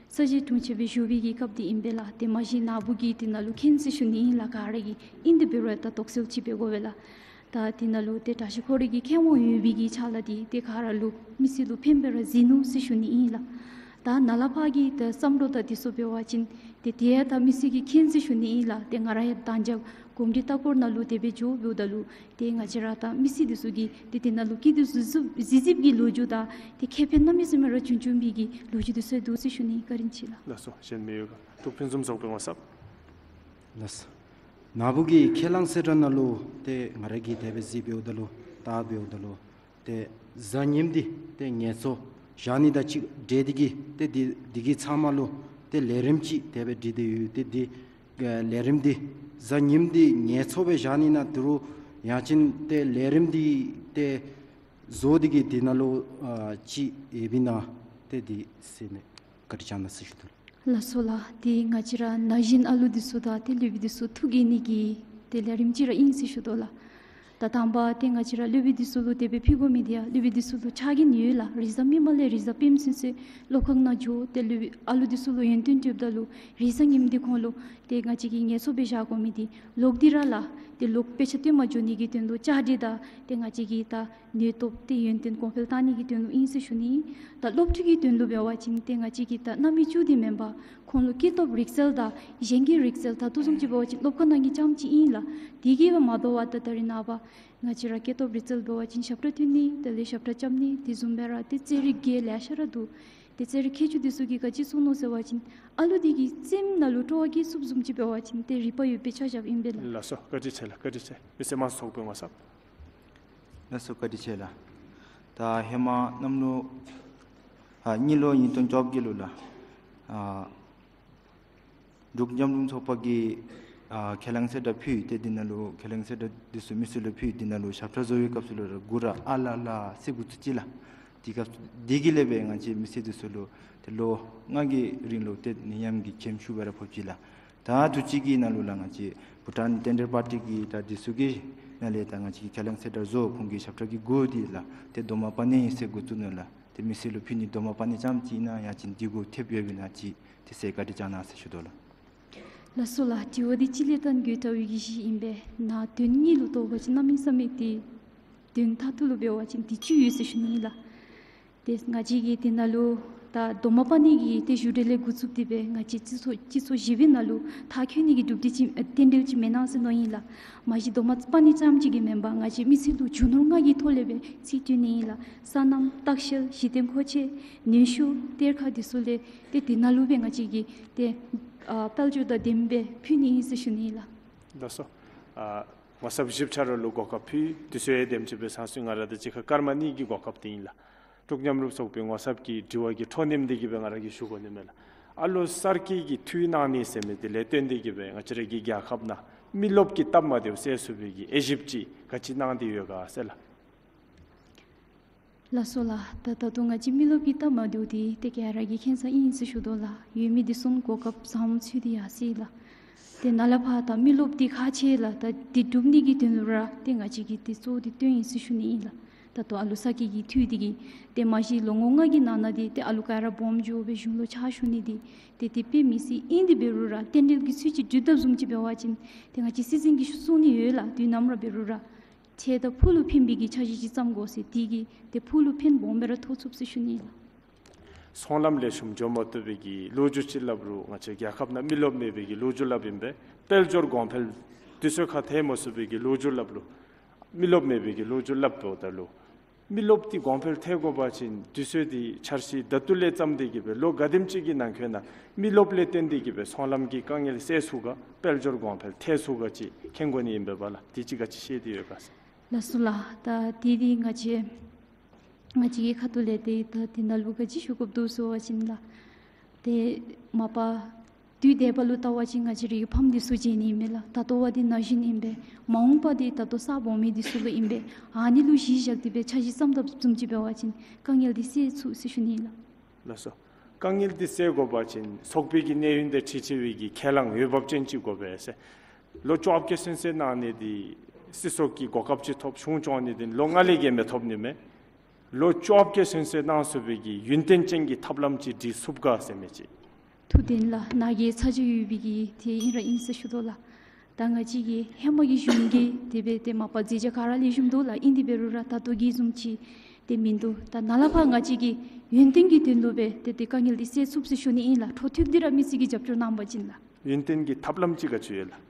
ས་གཞི་དྲུང་ཆེན་སྦེ་བཞུགས་པའི་གི་སྐབས་འདི་ཨིན་པས་ལགས། ཏེ་མ་གཞི་ནཱ་བུ་གིས་དེ་ནང་ལུ་མཁྱེན་ཟེར་ཞུ་ནི་ཨིན་ལགས། ག་ར་གིས་ཨིན་དེ་འབད་རུང་ད་དོགས་སེལ་ཅིག་འབད་དགོ་པས་ལགས། ད་དེ་ནང་ལུ་ཏེ་དྲག་ཤོས་ཁོ་རའི་གི་མཁས་དབང་ཡོད་པའི་གི་ཆ་ལ་འདི་ཏེ་ག་ར་ལུ་མི་སེར་ལུ་ཕན་སྦེ་ར་གཟིགས་ནུག་ཟེར་ཞུ་ནི་ཨིན་ལགས། ད་ནཱ་ལས་ཕར་གྱི་ད་བརྩམས་སྒྲུང་དང་འདི་ཚུ་འབད་བ་ཅིན་ཏེ་དེ་ཡང་ད་མི་སེར་གྱིས་མཁྱེན་ཟེར་ཞུ་ནི་ཨིན་ལགས། ཏེ་ང་ར་ཡང་ད་རྒྱབ་གོམས་འདྲིས་ལྟ་སྐོར་ནང་ལུ་དེ་སྦེ་འགྱོ་འབདཝ་ད་ལུ་ཏེ་ང་བཅས་ར་ད་མི་སེར་འདི་ཚུ་གིས་ཏེ་དེ་ནང་ལུ་སྐྱིད་སྡུག་གཟིགས་གཟིགས་གཟིགས་ཀྱི་ལོ་རྒྱུས་དང་ཏེ་ཁེ་ཕན་གནམ་མེད་ས་མེད་ར་བྱུང་བྱུངམ་སྦེ་གི་ལོ་རྒྱུས་འདི་ཚུ་འདུག་ཟེར་ཞུ་ནི། བཀའ་དྲིན་ཆེ་ལགས། ལགས་སོ། གཞན་མི་ཡོད་ག། འབྲུག་ཕུན་སུམ་ཚོགས་པའི་ངོ་ཚབ། ལགས་སོ། ནཱ་བུ་གི་ཁས་བླངས་གསལ་བསྒྲགས་ནང་ལུ་ཏེ་ང་ར་གིས་དེ་སྦེ་གཟིགས་འབདཝ་ད་ལུ་བལྟ་འབདཝ་ད་ལུ་ཏེ་གཟའ་ཉིམ་འདི་ཏེ་ངལ་འཚོ་བཞག་ནི་དང་གཅིག་འབྲེལ་ཏེ་གི་ཏེ་འདི་འདི་གི་ཚབ་མ་ལུ་ཏེ་ལས་རིམ་ཅིག་དེ་སྦེ་སྒྲིག་སྟེ་ཡོད། ཏེ་འདི་ལས་རིམ་འདི་གཟའ་ཉིམ་འདི་ངལ་འཚོ་སྦེ་བཞག་ནི་ན་དེ་རུང་ཡང་ཅིན་ཏེ་ལས་རིམ་འདི་ཏེ་བཟོ་སྟེ་གི་འདི་ནང་ལུ་ཨ་ཅིག་ཡོདཔ་ཨིན་ན་ཏེ་འདི་ཟེར་ནི་བཀའ་དྲིན་བསྐྱང་གནང་ཟེར་ཞུ་དོ། ལགས་སོ་ལགས། ཏེ་ང་བཅས་ར་ན་གཞོན་ཨ་ལུ་འདི་ཚུ་དང་ཏེ་སློབ་དཔོན་འདི་ཚུ་ཐུགས་དགྱེས་ནི་གི་ཏེ་ལས་རིམ་ཅིག་ར་ཨིན་ཟེར་ཞུ་དོ་ལགས། ད་དང་པ་ཏེ་ང་བཅས་ར་སློབ་དཔོན་འདི་ཚུ་ལུ་དེ་སྦེ་ཕུལ་དགོ་མི་འདི་ཡང་སློབ་དཔོན་འདི་ཚུ་ལུ་ཆ་རྐྱེན་ཡོད་ལགས། རེས་གཟའ་མིག་དམར་ལས་རེས་གཟའ་སྤེནམ་ཚུན་ཚོད་སློབ་ཁང་ནང་འགྱོ། ཏེ་སློབ་དཔོན་ཨ་ལུ་འདི་ཚུ་ལུ་ཡོན་ཏན་སྤྲོདཔ་ད་ལུ་རེས་གཟའ་ཉིམ་འདི་ཁོང་ལུ་ཏེ་ང་བཅས་ཀྱིས་ངལ་འཚོ་སྦེ་བཞག་དགོ་མི་འདི་ལོག་སྟེ་ར་ལགས་ཏེ་ལོག་དཔེ་ཆ་སྟོན་པར་འགྱོ་ནི་གི་དོན་ལུ་བཅའ་སྒྲིག་དང་ཏེ་ང་བཅས་ཀྱི་ད་ནུས་སྟོབས་ཏེ་ཡོན་ཏན་གོང་འཕེལ་བཏང་ནི་གི་དོན་ལུ་ཨིན་ཟེར་ཞུ་ནི། ད་སློབ་ཕྲུག་གི་དོན་ལུ་འབད་བ་ཅིན་ཏེ་ང་བཅས་ཀྱི་ད་གནམ་མེད་ས་མེད་འདི་མེན་པར་ཁོང་ལུ་སྐྱེས་སྟོབས་རིག་རྩལ་དང་གཞན་གྱི་རིག་རྩལ་ད་ལྟོ་བཟུམ་ཅིག་འབད་བ་ཅིན་སློབ་ཁང་ནང་གི་རྐྱངམ་ཅིག་ཨིན་ལགས། དེ་གིས་སྦེ་མ་དོ་བར་ད་ད་རེས་ནངས་པ་ང་བཅས་ར་སྐྱེས་སྟོབས་རིག་རྩལ་འབད་བ་ཅིན་ཞབས་ཁྲ་མཐུད་ནི་དེ་ལས་ཞབས་ཁྲ་རྐྱབ་ནི་དེ་བཟུམ་སྦེ་ར་ཏེ་རྩེད་རིགས་རྒྱན་ལེ་ཤ་ར་འདུག། ཏེ་རྩེད་རིགས་མཁས་མཆོག་འདི་ཚུ་གིས་ག་ཅི་གསུངས་ནུག་ཟེར་བ་ཅིན་ཨ་ལུ་འདི་གི་སེམས་ནང་ལུ་སྤྲོ་བ་སྐྱེ་ཚུགསཔ་བཟུམ་ཅིག་འབད་བ་ཅིན་ཏེ་རིག་པ་ཡོད་པའི་ཆ་བཞགཔ་ཨིན་པས་ལགས། ལགས་སོ། བཀའ་དྲིན་ཆེ་ལགས། བཀའ་དྲིན་ཆེ། མི་སེར་དམངས་གཙོ་ཚོགས་པའི་ངོ་ཚབ། ལགས་སོ། བཀའ་དྲིན་ཆེ་ལགས། ད་ཧེ་མ་གནམ་ལོ་ཨ་གཉིས་ལོ་ཉིས་སྟོང་བཅོ་བརྒྱད་ལུ་ལགས་ཨ་འབྲུག་མཉམ་རུབ་ཚོགས་པ་གིས་ཨ་ཁས་བླངས་གསལ་བསྒྲགས་ཕུལ་ཏེ་འདི་ནང་ལུ་ཁས་བླངས་གསལ་བསྒྲགས་འདི་ཚུ་མི་སེར་ལུ་ཕུལ། འདི་ནང་ལུ་ཞབས་ཁྲ་བཟོ་བའི་སྐབས་སུ་ལུ་ར་མགུ་ར་ཨ་ལ་ལ་ཟེར་འགོ་བཙུགས་ཅི་ལགས། དེ་སྐབས་དེ་གི་ལས་སྦེ་ང་བཅས་མི་སེར་འདི་ཚུ་ལུ་ཏེ་ལོ་ལྔ་གི་རིང་ལུ་ཏེ་ནད་ཡམས་ཀྱི་བྱེམ་ཤུགས་སྦེ་ར་ཕོག་ཅི་ལགས། ད་དུས་ཅི་གི་ནང་ལུ་ལགས་ང་བཅས་བྷུ་ཊཱན་ཊེན་ཌར་པར་ཊི་གི་ད་འདི་ཚུ་གི་ནང་ལས་ད་ང་བཅས་ཀྱིས་ཁས་བླངས་གསལ་བསྒྲགས་བཟོ། ཁོང་གི་ཞབས་ཁྲ་གི་མགུ་འདི་ལགས་ཏེ་རྡོག་མ་པ་ཎི་ཟེར་འགོ་བཙུགས་ནུག་ལགས། ཏེ་མི་སེར་ལུ་ཕུལ་ནི་རྡོག་མ་པ་ཎི་རྐྱངམ་ཅིག་ཨིན་ན་ཡང་ཅིན་འདི་གུ་ཐེབས་ཡོདཔ་ཨིན་ན་ཅིག་དེ་ཚུ་བཀའ་དྲིན་བསྐྱང་གནང་ཟེར་ཞུ་དོ་ལགས། ལགས་སོ་ལགས། དྲི་བ་འདི་ཅིག་ལས་བརྟེན་དགོ་ལྟ་བུའི་གི་ཅིག་ཨིན་པས། ནཱ་དོན་དངོས་ལུ་བལྟ་བ་ཅིན་གནམ་མེད་ས་མེད་ཏེ་དོན་མཐར་ཐུག་ལུ་འབད་བ་ཅིན་འདི་ཅིག་ཡོད་ཟེར་ཞུ་ནི་ཨིན་ལགས། ཏེ་ང་བཅས་ཀྱིས་དེ་ནང་ལུ་ད་རྡོག་མ་པ་ཎི་གི་ཏེ་བཞུགས་གྲལ་ལས་འགོ་བཙུགས་ཏེ་སྦེ་ང་བཅས་སྤྱི་ཚོགས་སྤྱི་ཚོགས་བཞི་པའི་ནང་ལུ་མཐར་འཁྱོལ་ནི་གི་གྲུབ་འབྲས་ཅིག་ཨ་རྟེན་འབྲེལ་ཅིག་མེན་ན་ཟེར་མནོ་ཡི་ལགས། མ་གཞི་རྡོག་མ་པ་ཎི་རྐྱངམ་ཅིག་གིས་མེན་པར་ང་བཅས་མི་སེར་ལུ་རྒྱུ་ནོར་ལྔ་གི་ཐོག་ལས་སྦེ་རྩིས་སྤྲོད་ནི་ཨིན་ལགས། སོ་ནམ་ལྟ་བཤལ་གཞི་རྟེན་མཁོ་ཆས་ནུས་ཤུགས་གཏེར་ཁ་འདི་ཚུ་ལས་ཏེ་དེ་ནང་ལུ་སྦེ་ང་བཅས་ཀྱིས་ཏེ་ཨ་དཔལ་འབྱོར་དང་ལྡནམ་སྦེ་ཕུལ་ནི་ཨིན་ཟེར་ཞུ་ནི་ཨིན་ལགས། ལགས་སོ། ཨ་ངོ་ཚབ་བཞི་ཆ་ར་ལུ་གོ་སྐབས་ཕུལ། དུས་ཚོད་ཡང་དེམ་ཅིག་སྦེ་ཚང་སོང་། ང་ར་དང་གཅིག་ཁར་སྐར་མ་གཉིས་ཀྱི་གོ་སྐབས་འདི་ཨིན་ལགས། འབྲུག་མཉམ་རུབ་ཚོགས་པའི་ངོ་ཚབ་ཀྱི་དྲི་བ་གི་འཕྲོ་མཐུད་དེ་གི་སྦེ་ང་ར་གིས་ཞུ་དགོ་ནི་མས་ལགས། ཨ་ལོ་གསར་སྐྱེས་ཀྱི་འཐུས་གནང་ནི་ཟེར་མི་འདི་ལས་བརྟེན་ཏེ་གི་སྦེ་ང་བཅས་ར་གི་རྒྱལ་ཁབ་ནང་མི་རློབས་ཀྱི་སྟབས་མ་བདེཝ་སེལ་ཚུགས་པའི་གི་དབྱེ་ཞིབ་ཅིག་ག་ཅི་གནང་སྟེ་ཡོད་ག་ཟེར་ལགས། ལགས་སོ་ལགས། ད་ད་ལྟོ་ང་བཅས་མི་རློབས་ཀྱི་སྟབས་མ་བདེཝ་འདི་ཏེ་ག་ར་གིས་མཁྱེན་ས་ཨིན་ཟེར་ཞུ་དོ་ལགས། ཡོད་མི་འདི་ཚུ་གོ་སྐབས་བཟངམོ་ཚུ་འདི་ཡར་སོ་ཡི་ལགས། ཏེ་ནཱ་ལས་ཕར་ད་མི་རློབས་འདི་ཁག་ཆེ་ལགས། ད་འདི་སྒྲུབ་ནི་གི་དོན་ལུ་ར་ཏེ་ང་བཅས་ཀྱིས་འདི་གཙོ་བོ་འདི་བཏོན་ཡི་ཟེར་ཞུ་ནི་ཨིན་ལགས། ད་ལྟོ་ཨ་ལོ་གསར་སྐྱེས་ཀྱི་འཐུས་འདི་གིས་ཏེ་མ་གཞི་ལོ་ངོ་ལྔ་གི་ནང་ན་འདི་ཏེ་ཨ་ལུ་ག་ར་སྦོམ་འགྱོ་སྦེ་གཞུང་ལུ་ཕྱག་ཞུ་ནི་འདི་ཏེ་དེ་དཔེ་མི་སྲིད། ཨིན་དེ་འབད་རུང་ར་རྟེན་འབྲེལ་གྱི་ཚུལ་ཅིག་སྒྲུབ་དོ་བཟུམ་ཅིག་འབད་བ་ཅིན་ཏེ་ང་བཅས་སྲིད་འཛིན་གྱིས་གསུང་ནི་ཡོད་ལགས། དུས་ནམ་ར་འབད་རུང་ར་ཁྱེད་དང་ཕུགས་ལུ་ཕན་པའི་གི་འཆར་གཞི་ཅིག་བརྩམ་དགོ་ཟེར། དེ་གིས་ཏེ་ཕུགས་ལུ་ཕན་སྦོམ་སྦེ་ར་ཐོགས་ཚུགས་ཟེར་ཞུ་ནི་ལགས། ཚོང་ལམ་ལེགས་ཤོམ་འགྱོ་མ་བཏུབ་པའི་གི་ལོ་རྒྱུས་ཅིག་སླབ་རུང་ང་བཅས་རྒྱལ་ཁབ་ནང་མི་རློབས་མེད་པའི་གི་ལོ་རྒྱུས་སླབ་ཨིན་པས། དཔལ་འབྱོར་གོང་འཕེལ་དུས་ཚོད་ཁར་ཐལ་མ་ཚུགས་པའི་གི་ལོ་རྒྱུས་སླབ་རུང་མི་རློབས་མེད་པའི་གི་ལོ་རྒྱུས་སླབ་འབདཝ་ད་ལུ་ མི་རློབས་འདི་གོང་འཕེལ་ཐལ་དགོ་པ་ཅིན་དུས་ཚོད་འདི་འཆར་གཞི་ད་ལྟོ་ལས་བརྩམས་ཏེ་གི་སྦེ་ལོ་ག་དེམ་ཅིག་གི་ནང་འཁོད་ནང་མི་རློབས་ལས་བརྟེན་ཏེ་གི་སྦེ་ཚོང་ལམ་གྱི་དཀའ་ངལ་སེལ་ཚུགས་ག་དཔལ་འབྱོར་གོང་འཕེལ་ཐལ་ཚུགས་ག་ཅིག་མཁྱེན་དགོ་ནི་ཨིན་པས་པ་ལགས། དེ་ཅིག་ག་ཅི་ཤེས་ཏེ་ཡོད་ག་ཟེར། ལགས་སོ་ལགས། ད་དེ་འདི་ང་བཅས་ང་བཅས་ཀྱི་ཁ་ཐུག་ལས་ཏེ་ད་དེ་ནང་ལུ་ག་ཅི་ཞུ་དགོཔ་འདུག་ཟེར་བ་ཅིན་ལགས། ཏེ་མ་པ་དུས་འདས་པ་ལུ་བལྟ་བ་ཅིན་ང་བཅས་རའི་ཕམ་འདི་ཚུ་བརྗེད་ནི་ཨིན་མས་ལགས། ད་ལྟོ་བ་འདི་ན་གཞོན་ཨིན་པས། མ་འོངས་པ་འདི་ད་ལྟོ་ས་སྦོམ་མི་འདི་ཚུ་ལུ་ཨིན་པས། ཨ་ནི་ལུ་གཞི་བཞག་སྟེ་སྦེ་འཆར་གཞི་བརྩམ་དཔ་བཟུམ་ཅིག་འབད་བ་ཅིན་དཀའ་ངལ་འདི་སེལ་ཚུགས་ཟེར་ཞུ་ནི་ཨིན་ལགས། ལགས་སོ། དཀའ་ངལ་འདི་སེལ་དགོ་པ་ཅིན་ཚོགས་པའི་གི་གནས་ཡུན་དེ་ཁྲི་ཆེ་བའི་གི་ཁས་བླངས་འོས་འབབ་ཅན་ཅིག་དགོ་པས་ཟེར། ལོ་བཅོ་བརྒྱད་ཚུན་ཚོད་གནང་ནི་འདི་སྲིད་ཚོགས་ཀྱི་གོ་སྐབས་ཅིག་ཐོབ། གཞུང་སྐྱོང་ནི་འདི་ལོ་ལྔ་ལས་བརྒལ་མི་ཐོབ་ནི་མས། ལོ་བཅོ་བརྒྱད་ཚུན་ཚོད་གནང་ཚུགས་པའི་གི་ཡུན་བརྟན་ཅན་གྱི་ཐབས་ལམ་ཅིག་སྒྲིག་ཚུགས་ག་ཟེར་མི་ཅིག། ཐུགས་བདེན་ལགས། ནཱ་གི་ཚ་གྱང་ཡོད་པའི་གི་དེ་ཨིན་ར་ཨིན་ཟེར་ཞུ་དོ་ལགས། ད་ང་བཅས་ཀྱི་ཧེ་མ་གི་གཞུང་གི་དེ་སྦེ་ཏེ་མ་པ་མཛད་བྱ་ག་ར་ལེགས་ཤོམ་འདུག་ལགས། ཨིན་དེ་འབད་རུང་ར་ད་ལྟོ་གི་བཟུམ་ཅིག་ཏེ་མིན་འདུག། ད་ནཱ་ལས་ཕར་ང་བཅས་ཀྱིས་ཡུན་བརྟན་གྱི་དོན་ལུ་སྦེ་ཏེ་ཏེ་དཀའ་ངལ་འདི་སེལ་ཚུགས་ཟེར་ཞུ་ནི་ཨིན་ལགས། འཕྲོ་མཐུད་དེ་ར་མི་སེར་གྱིས་རྒྱབ་སྐྱོར་གནང་བ་ཅིན་ལགས། ཡུན་བརྟན་གྱི་ཐབས་ལམ་ཅིག་ག་ཅི་ཡོད་ལགས།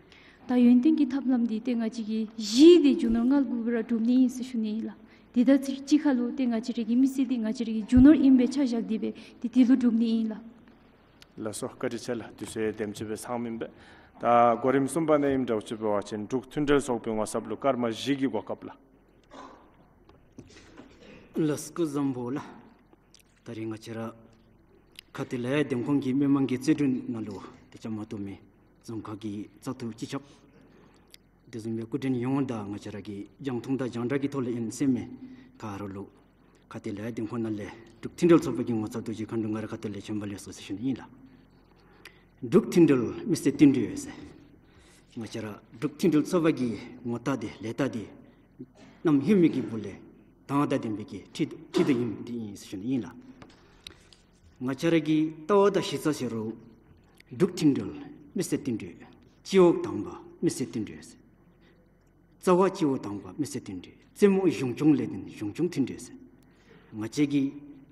ད་ཡུན་བརྟན་གྱི་ཐབས་ལམ་འདི་ཏེ་ང་བཅས་ཀྱི་གཞི་འདི་རྒྱུ་ནོར་ལྔ་དགུ་སྦེ་ར་སྒྲུབ་ནི་ཨིན་ཟེར་ཞུ་ནི་ཨིན་ལགས། དེ་དང་གཅིག་ཁར་ལུ་ཏེ་ང་བཅས་རའི་གི་མི་སེར་འདི་ང་བཅས་རའི་གི་རྒྱུ་ནོར་ཨིན་པའི་ཆ་བཞག་སྟེ་སྦེ་ཏེ་དེ་ལུ་སྒྲུབ་ནི་ཨིན་ལགས། ལགས་སོ། བཀའ་དྲིན་ཆེ་ལགས། དུས་ཚོད་དེམ་ཅིག་སྦེ་ཚང་མེན་པས། ད་གོ་རིམ་གསུམ་པ་ནང་ཨིནམ་འདྲཝ་ཅིག་འབད་བ་ཅིན་འབྲུག་མཐུན་འབྲེལ་ཚོགས་པའི་ངོ་ཚབ་ལུ་སྐར་མ་བཞི་གི་གོ་སྐབས་ལགས། ལགས་སོ། སྐུ་གཟུགས་བཟང་པོ་ལགས། ད་རིས་ང་བཅས་ར་ཁ་ཐུག་ལས་འདེམས་ཁོངས་ཀྱི་མི་མང་གི་བརྩི་སྲུང་ནང་ལུ་ཏེ་བཅའ་མར་གཏོགས་མི་རྫོང་ཁག་གི་བཙག་འཐུ་སྤྱི་ཁྱབ་དེ་བཟུམ་སྦེ་སྐུ་མགྲོན་ཡོངས་དང་ང་བཅས་ར་གི་རྒྱང་མཐོང་དང་རྒྱང་བསྒྲགས་ཀྱི་ཐོག་ལས་ཨིན་ཟེར་མི་ག་ར་ལུ་ཁ་ཐུག་ལས་འདེམས་ཁོངས་ནང་ལས་འབྲུག་མཐུན་འབྲེལ་ཚོགས་པ་གི་ངོ་ཚབ་ཏུ་ཅིག་མཁའ་འགྲོ་ང་ར་ཁ་ཐུག་ལས་བྱོན་པ་ལེགས་སོ་ཟེར་ཞུ་ནི་ཨིན་ལགས། འབྲུག་མཐུན་འབྲེལ་མི་སེར་བསྟུན་གྲོས་ཟེར། ང་བཅས་ར་འབྲུག་མཐུན་འབྲེལ་ཚོགས་པ་གི་ངོ་རྟགས་འདི་ལས་རྟགས་འདི་གནམ་ཧེ་མའི་གི་སྦུག་ལས་དང་དང་ལྡན་པའི་གི་ཁྲིད་ཁྲིད་དེ་ཨིནམ་འདི་ཨིན་ཟེར་ཞུ་ནི་ཨིན་ལགས། ང་བཅས་ར་གི་ལྟ་བ་དང་གཞི་རྩ་ཟེར་རུང་འབྲུག་མཐུན་འབྲེལ་མི་སེར་བསྟུན་གྲོས། སྤྱི་འོག་དང་པ་མི་སེར་བསྟུན་གྲོས་ཟེར། རྩ་བ་སྤྱི་འོག་དང་པ་མི་སེར་བསྟུན་གྲོས། རྩེ་མོ་གཞུང་སྐྱོང་ལས་དོན་གཞུང་སྐྱོང་མཐུན་གྲོས་ཟེར། ང་བཅས་ཀྱི་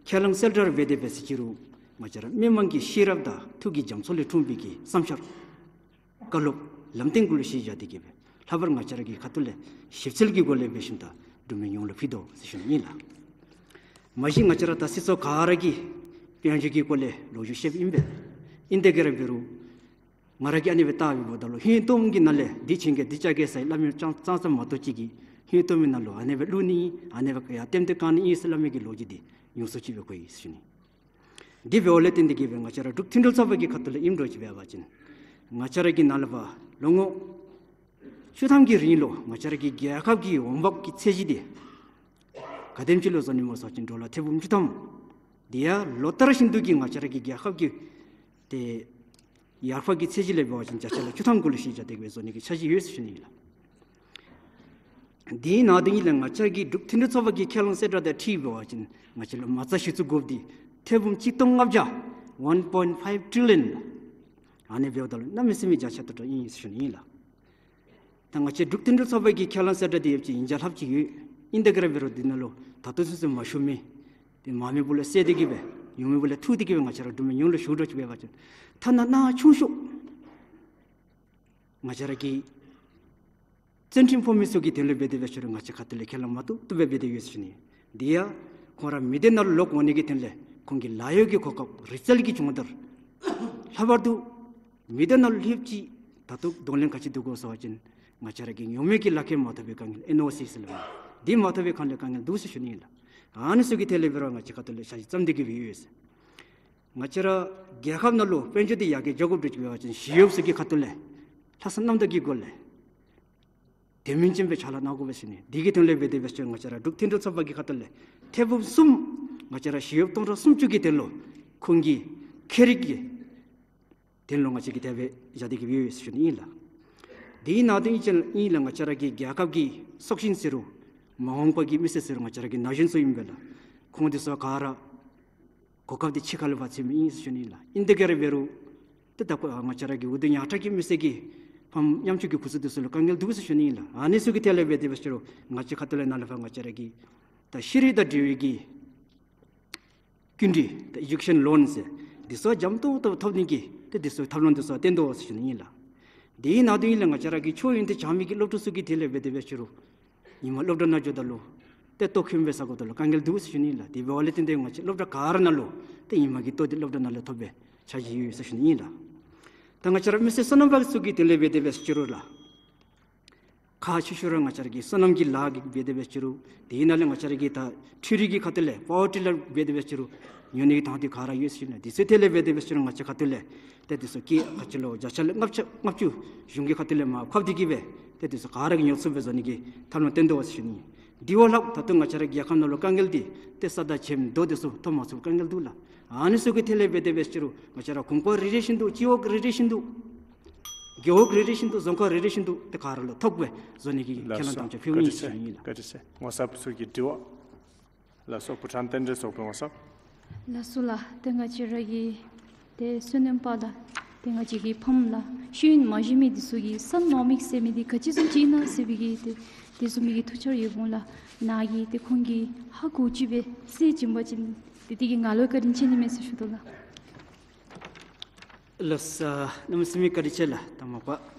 ཁས་བླངས་གསལ་བསྒྲགས་འབད་དེ་འབད་ཟེར་ཅི་རུང་ང་བཅས་ར་མི་མང་གི་ཤེས་རབ་དང་ཐུགས་ཀྱི་རྒྱ་མཚོ་ལས་འཁྲུངས་པའི་གི་བསམ་འཆར་བཀའ་སློབ་ལམ་སྟོན་གུ་ལུ་གཞི་བཞག་སྟེ་གི་སྦེ་ལྷག་པར་ང་བཅས་ར་གི་ཁ་ཐུག་ལས་ཞིབ་འཚོལ་གྱི་སྒོ་ལས་འབད་ཞིནམ་ད་འབྲུག་མི་ཡོངས་ལུ་ཕུལ་དོ་ཟེར་ཞུ་ནི་ཨིན་ལགས། མ་གཞི་ང་བཅས་ར་ད་སྲིད་ཚོགས་ག་ར་གིས་དཔལ་འབྱོར་གྱི་སྐོར་ལས་ལོ་རྒྱུས་བཤདཔ་ཨིན་པས། ཨིན་དེ་ག་ར་འབད་རུང་ང་ར་གིས་ཨ་ནི་སྦེ་བལྟ་བའི་འབདཝ་ད་ལུ་ཧིང་སྟོང་གི་ནང་ལས་འདི་བྱིན་གེ་འདི་བཅའ་གེ་ཟེར་སླབ་མི་ཙང་ཙང་ཙང་མ་གཏོགས་ཅིག་གིས་ཧིང་སྟོང་མི་ནང་ལུ་ཨ་ནི་སྦེ་བླུག་ནི་ཨ་ནི་སྦེ་ཡར་ལྟེམ་སྟེ་བཀང་ནི་ཨིན་ཟེར་སླབ་མི་གི་ལོ་རྒྱུས་འདི་ཉུང་སུ་ཅིག་སྦེ་གོ་ཡི་ཟེར་ཞུ་ནི། དེ་འབདཝ་ལས་བརྟེན་ཏེ་གི་སྦེ་ང་བཅས་ར་འབྲུག་མཐུན་འབྲེལ་ཚོགས་པ་གི་ཁ་ཐུག་ལས་ཨིནམ་འདྲཝ་ཅིག་འབད་བ་ཅིན་ང་བཅས་ར་གི་ནཱ་ལས་ཕར་ལོ་ངོ་བཅུ་ཐམ་གྱི་རིང་ལུ་ང་བཅས་ར་གི་རྒྱལ་ཁབ་ཀྱི་འོང་འབབ་ཀྱི་ཚད་གཞི་འདི་ག་དེམ་ཅིག་ལུ་བཟོ་ནི་སྨོ་ཟེར་བ་ཅིན་ཌོ་ལར་ཐེར་འབུམ་བཅུ་ཐམ། དེ་ཡང་ལོ་ལྟར་བཞིན་དུ་གི་ང་བཅས་ར་གི་རྒྱལ་ཁབ་ཀྱི་ཏེ་ཡར་འཕར་གྱི་ཚད་གཞི་ལས་འབད་བ་ཅིན་བརྒྱ་ཆ་ལུ་བཅུ་ཐམ་གུ་ལུ་གཞི་བཞག་སྟེ་གི་སྦེ་བཟོ་ནི་གི་འཆར་གཞི་ཡོད་ཟེར་ཞུ་ནི་ཨིན་ལགས། དེའི་ནང་དོན་ཨིན་ལགས། ང་བཅས་ཀྱི་འབྲུག་མཐུན་འབྲེལ་ཚོགས་པ་གི་ཁས་བླངས་གསལ་བསྒྲགས་དང་འཁྲིལ་འབད་བ་ཅིན་ང་བཅས་ལུ་མ་རྩ་གཞི་བཙུགས་དགོཔ་འདི་ཐེར་འབུམ་གཅིག་སྟོང་ལྔ་བརྒྱ་one point five trillion ཨ་ནི་འབདཝ་ད་ལུ་གནམ་མེད་ས་མེད་རྒྱ་ཆེ་ཏོག་ཏོ་ཨིན་ཟེར་ཞུ་ནི་ཨིན་ལགས། ད་ང་བཅས་འབྲུག་མཐུན་འབྲེལ་ཚོགས་པ་གི་ཁས་བླངས་གསལ་བསྒྲགས་འདི་ཡོདཔ་ཅིག་ཡིན་ཆ་ལྷགཔ་ཅིག་ཡོད། ཨིན་དེ་ག་ར་འབད་རུང་འདི་ནང་ལུ་ད་ལྟོ་ཚུན་ཚོད་མ་ཞུ་མི་འདི་མང་མི་སྦུག་ལས་བསལ་ཏེ་གི་སྦེ་ཡོད་མི་སྦུག་ལས་འཐུ་སྟེ་གི་སྦེ་ང་བཅས་ར་འབྲུག་མི་ཡོངས་ལུ་ཞུ་དོ་ཅིག་འབད་བ་ཅིན་ཐ་ན་ནང་ཆུང་ཤོས་ང་བཅས་ར་གི་བཙན་ཁྲིམས་ཕོག་མི་ཚུ་གི་དོན་ལུ་འབད་དེ་འབད་ཞུ་རུང་ང་བཅས་ཁ་ཐུག་ལས་ཁས་བླངས་མ་བཏུབ་བཏུབ་སྦེ་འབད་དེ་ཡོད་ཟེར་ཞུ་ནི། དེ་ཡང་ཁོང་ར་མི་སྡེ་ནང་ལུ་ལོག་འོང་ནི་གི་དོན་ལས་ཁོང་གི་ལཱ་གཡོག་གི་གོ་སྐབས་རིག་རྩལ་གྱི་སྦྱོང་བརྡར་ལྷག་པར་དུ་མི་སྡེ་ནང་ལུ་ལྷོདཔ་ཅིག་ད་ལྟོ་གདོང་ལེན་ག་ཅི་འདུག་གོ་ཟེར་བ་ཅིན་ང་བཅས་ར་གི་ཉོ་མི་གི་ལག་ཁྱེར་མ་ཐོབ་པའི་དཀའ་ངལ་ཨེན་ཨོ་སི་ཟེར་སླབ་མི་འདི་མ་ཐོབ་པའི་དཀའ་ངལ་དཀའ་ངལ་འདུག་ཟེར་ཞུ་ནི་ཨིན་ལགས། ཨ་ནི་ཚུ་གི་ཐད་ལས་འབད་རུང་ང་བཅས་ཁ་ཐུག་ལས་འཆར་གཞི་བརྩམས་ཏེ་གི་སྦེ་ཡོད་ཟེར། ང་བཅས་ར་རྒྱལ་ཁབ་ནང་ལུ་དཔལ་འབྱོར་འདི་ཡར་རྒྱས་འགྱོ་དགོཔ་འདྲཝ་ཅིག་འབད་བ་ཅིན་ཞི་གཡོགཔ་ཚུ་གི་ཁ་ཐུག་ལས་ལྷག་བསམ་རྣམ་དག་གི་སྒོ་ལས་དེ་མིན་ཅན་སྦེ་ཕྱག་ལཱ་གནང་དགོ་པས་ཟེར་ཞུ་ནི། འདི་གི་དོན་ལས་འབད་དེ་འབད་ཞུ་རུང་ང་བཅས་ར་འབྲུག་མཐུན་འབྲེལ་ཚོགས་པ་གི་ཁ་ཐུག་ལས་ཐེར་འབུམ་གསུམ་ང་བཅས་ར་ཞི་གཡོགཔ་སྟོང་ཕྲག་སུམ་ཅུ་གི་དོན་ལུ་ཁོང་གི་ཁྱད་རིག་གི་དོན་ལུ་ང་བཅས་ཀྱིས་དེ་སྦེ་བཞག་སྟེ་གི་སྦེ་ཡོད་ཟེར་ཞུ་ནི་ཨིན་ལགས། དེའི་ནང་དོན་ཨིན་ཅི་ཨིན་ལགས། ང་བཅས་ར་གི་རྒྱལ་ཁབ་ཀྱི་སྲོག་ཤིང་ཟེར་རུང་མ་འོངས་པ་གི་མི་སེར་ཟེར་རུང་ང་བཅས་ར་གི་ན་གཞོན་ཚུ་ཨིན་པས་ལགས། ཁོང་འདི་ཚུ་ག་ར་གོ་སྐབས་འདི་ཕྱི་ཁ་ལས་ཕར་འཚོལ་མི་ཨིན་ཟེར་ཞུ་ནི་ལགས། ཨིན་དེ་ག་ར་འབད་རུང་ཏེ་ད་ཁོ་ང་བཅས་ར་གི་འུ་སྡུག་ཉག་ཕྲ་གི་མི་སེར་གྱི་ཕམ་ཉམ་ཆུང་གི་ཁུ་ཚུར་འདི་ཚུ་ལུ་དཀའ་ངལ་འདུག་ཟེར་ཞུ་ནི་ཨིན་ལགས། ཨ་ནི་ཚུ་གི་ཐད་ལས་འབད་དེ་འབད་ཞུ་རུང་ང་བཅས་ཁ་ཐུག་ལས་ནཱ་ལས་ཕར་ང་བཅས་ར་གི་ད་ཤེས་རིག་དང་འབྲེལ་བའི་གི་སྐྱིན་འགྲུལ་ད་ཨེ་ཌུ་ཀེ་ཤན་ལོན་ཟེར་འདི་ཚུ་འཇམ་ཏོང་ཏོ་ཐོབ་ནི་གི་ཏེ་འདི་ཚུ་ཐབས་ལམ་འདི་ཚུ་བསྟན་དོ་ཟེར་ཞུ་ནི་ཨིན་ལགས། དེའི་ནང་དོན་ཨིན་ལགས། ང་བཅས་ར་གི་ཆོས་ཡོན་ཏན་སྦྱང་མི་གི་སློབ་ཕྲུག་ཚུ་གི་ཐད་ལས་འབད་དེ་འབད་ཞུ་རུང་ཉིན་མ་སློབ་གྲྭ་ནང་འགྱོཝ་ད་ལུ་ ཏེ་ལྟོ་ཁྱིམ་སྦེ་ཟ་དགོཔ་ད་ལུ་དཀའ་ངལ་འདུག་ཟེར་ཞུ་ནི་ལགས། དེ་འབདཝ་ལས་བརྟེན་ཏེ་ང་བཅས་སློབ་གྲྭ་ག་ར་ནང་ལུ་ཏེ་ཉིན་མ་གི་ལྟོ་འདི་སློབ་གྲྭ་ནང་ལུ་ཐོབ་པའི་འཆར་གཞི་ཡོད་ཟེར་ཞུ་ནི་ཨིན་ལགས། ད་ང་བཅས་ར་མི་སེར་སོ་ནམ་པ་ཚུ་གིས་དེ་ལས་འབད་དེ་འབད་ཟེར་ཅི་རུང་ལགས། ཁག་ཆེ་ཤོས་ར་ང་བཅས་ར་གི་སོ་ནམ་གྱི་ལཱ་གི་འབད་དེ་འབད་ཟེར་ཅི་རུང་དེ་ནང་ལས་ང་བཅས་ར་གི་ད་འཕྲུལ་རིག་གི་ཁ་ཐུག་ལས་པ་ཝར་ཊི་ལར་འབད་དེ་འབད་ཟེར་ཅི་རུང་ཉོ་ནི་གི་དང་འདོད་ག་ར་ཡོད་ཟེར་ཞུ་ནི། དེ་ཚུ་དེ་ལས་འབད་དེ་འབད་ཟེར་ཅི་རུང་ང་བཅས་ཁ་ཐུག་ལས་ཏེ་དེ་ཚུ་ཀེ་ག་ཅི་ལོ་བརྒྱ་ཆ་ལྔ་བཅུ་ལྔ་བཅུ་གཞུང་གི་ཁ་ཐུག་ལས་མར་ཁབ་སྟེ་གིས་སྦེ་ཏེ་དེ་ཚུ་ག་ར་གིས་ཉོ་ཚུགསཔ་སྦེ་བཟོ་ནི་གི་ཐབས་ལམ་བཏོན་དོ་ཟེར་ཞུ་ནི། དེ་བ་ལྷག་ད་ལྟོ་ང་བཅས་ར་རྒྱལ་ཁབ་ནང་ལུ་དཀའ་ངལ་འདི་ཏེ་ས་དང་ཇེམ་རྡོ་དེ་ཚུ་ཐོབ་མ་ཚུགས་དཀའ་ངལ་འདུག་ལགས། ཨ་ནི་ཚུ་གི་ཐད་ལས་འབད་དེ་འབད་ཟེར་ཅི་རུང་ང་བཅས་ར་གོང་འཕེལ་རེ་རེ་བཞིན་དུ་སྤྱི་འོག་རེ་རེ་བཞིན་དུ་རྒེད་འོག་རེ་རེ་བཞིན་དུ་རྫོང་ཁག་རེ་རེ་བཞིན་དུ་ཏེ་ག་ར་ལུ་ཐོབ་པའི་བཟོ་ནི་གི་ཁས་བླངས་དམ་བཅའ་ཕུལཝ་ཨིན་ཟེར་ཞུ་ནི་ལགས། ལགས་སོ། བཀའ་དྲིན་ཆེ། ངོ་ཚབ་ཚུ་གི་དྲི་བ། ལགས་སོ། བྷུ་ཊཱན་རྟེན་འབྲེལ་ཚོགས་པའི་ངོ་ཚབ། ལགས་སོ་ལགས། ཏེ་ང་བཅས་ར་གི་ཏེ་སོ་ནམ་པ་དང་ཏེ་ང་བཅས་ཀྱི་ཕམ་ལགས་ཤེས་ཡོན་མ་ཞུ་མི་འདི་ཚུ་གིས་སན་ནོ་མིགསི་ཟེར་མི་འདི་ག་ཅི་བཟུམ་ཅིག་ཨིན་ན་ཟེར་བའི་གི་ཏེ་དེ་བཟུམ་མའི་གི་ཐུགས་འཆར་ཡོདཔ་འོང་ལགས། ནཱ་གིས་ཏེ་ཁོང་གིས་ཧ་གོ་ཚུགས་པའི་གསལ་བྱིན་པ་ཅིན་ཏེ་དེ་གིས་ང་ལུ་བཀའ་དྲིན་ཆེ་ནི་མས་ཟེར་ཞུ་དོ་ལགས། ལགས་སོ། གནམ་མེད་ས་མེད་བཀའ་དྲིན་ཆེ་ལགས། ད་མ་པ་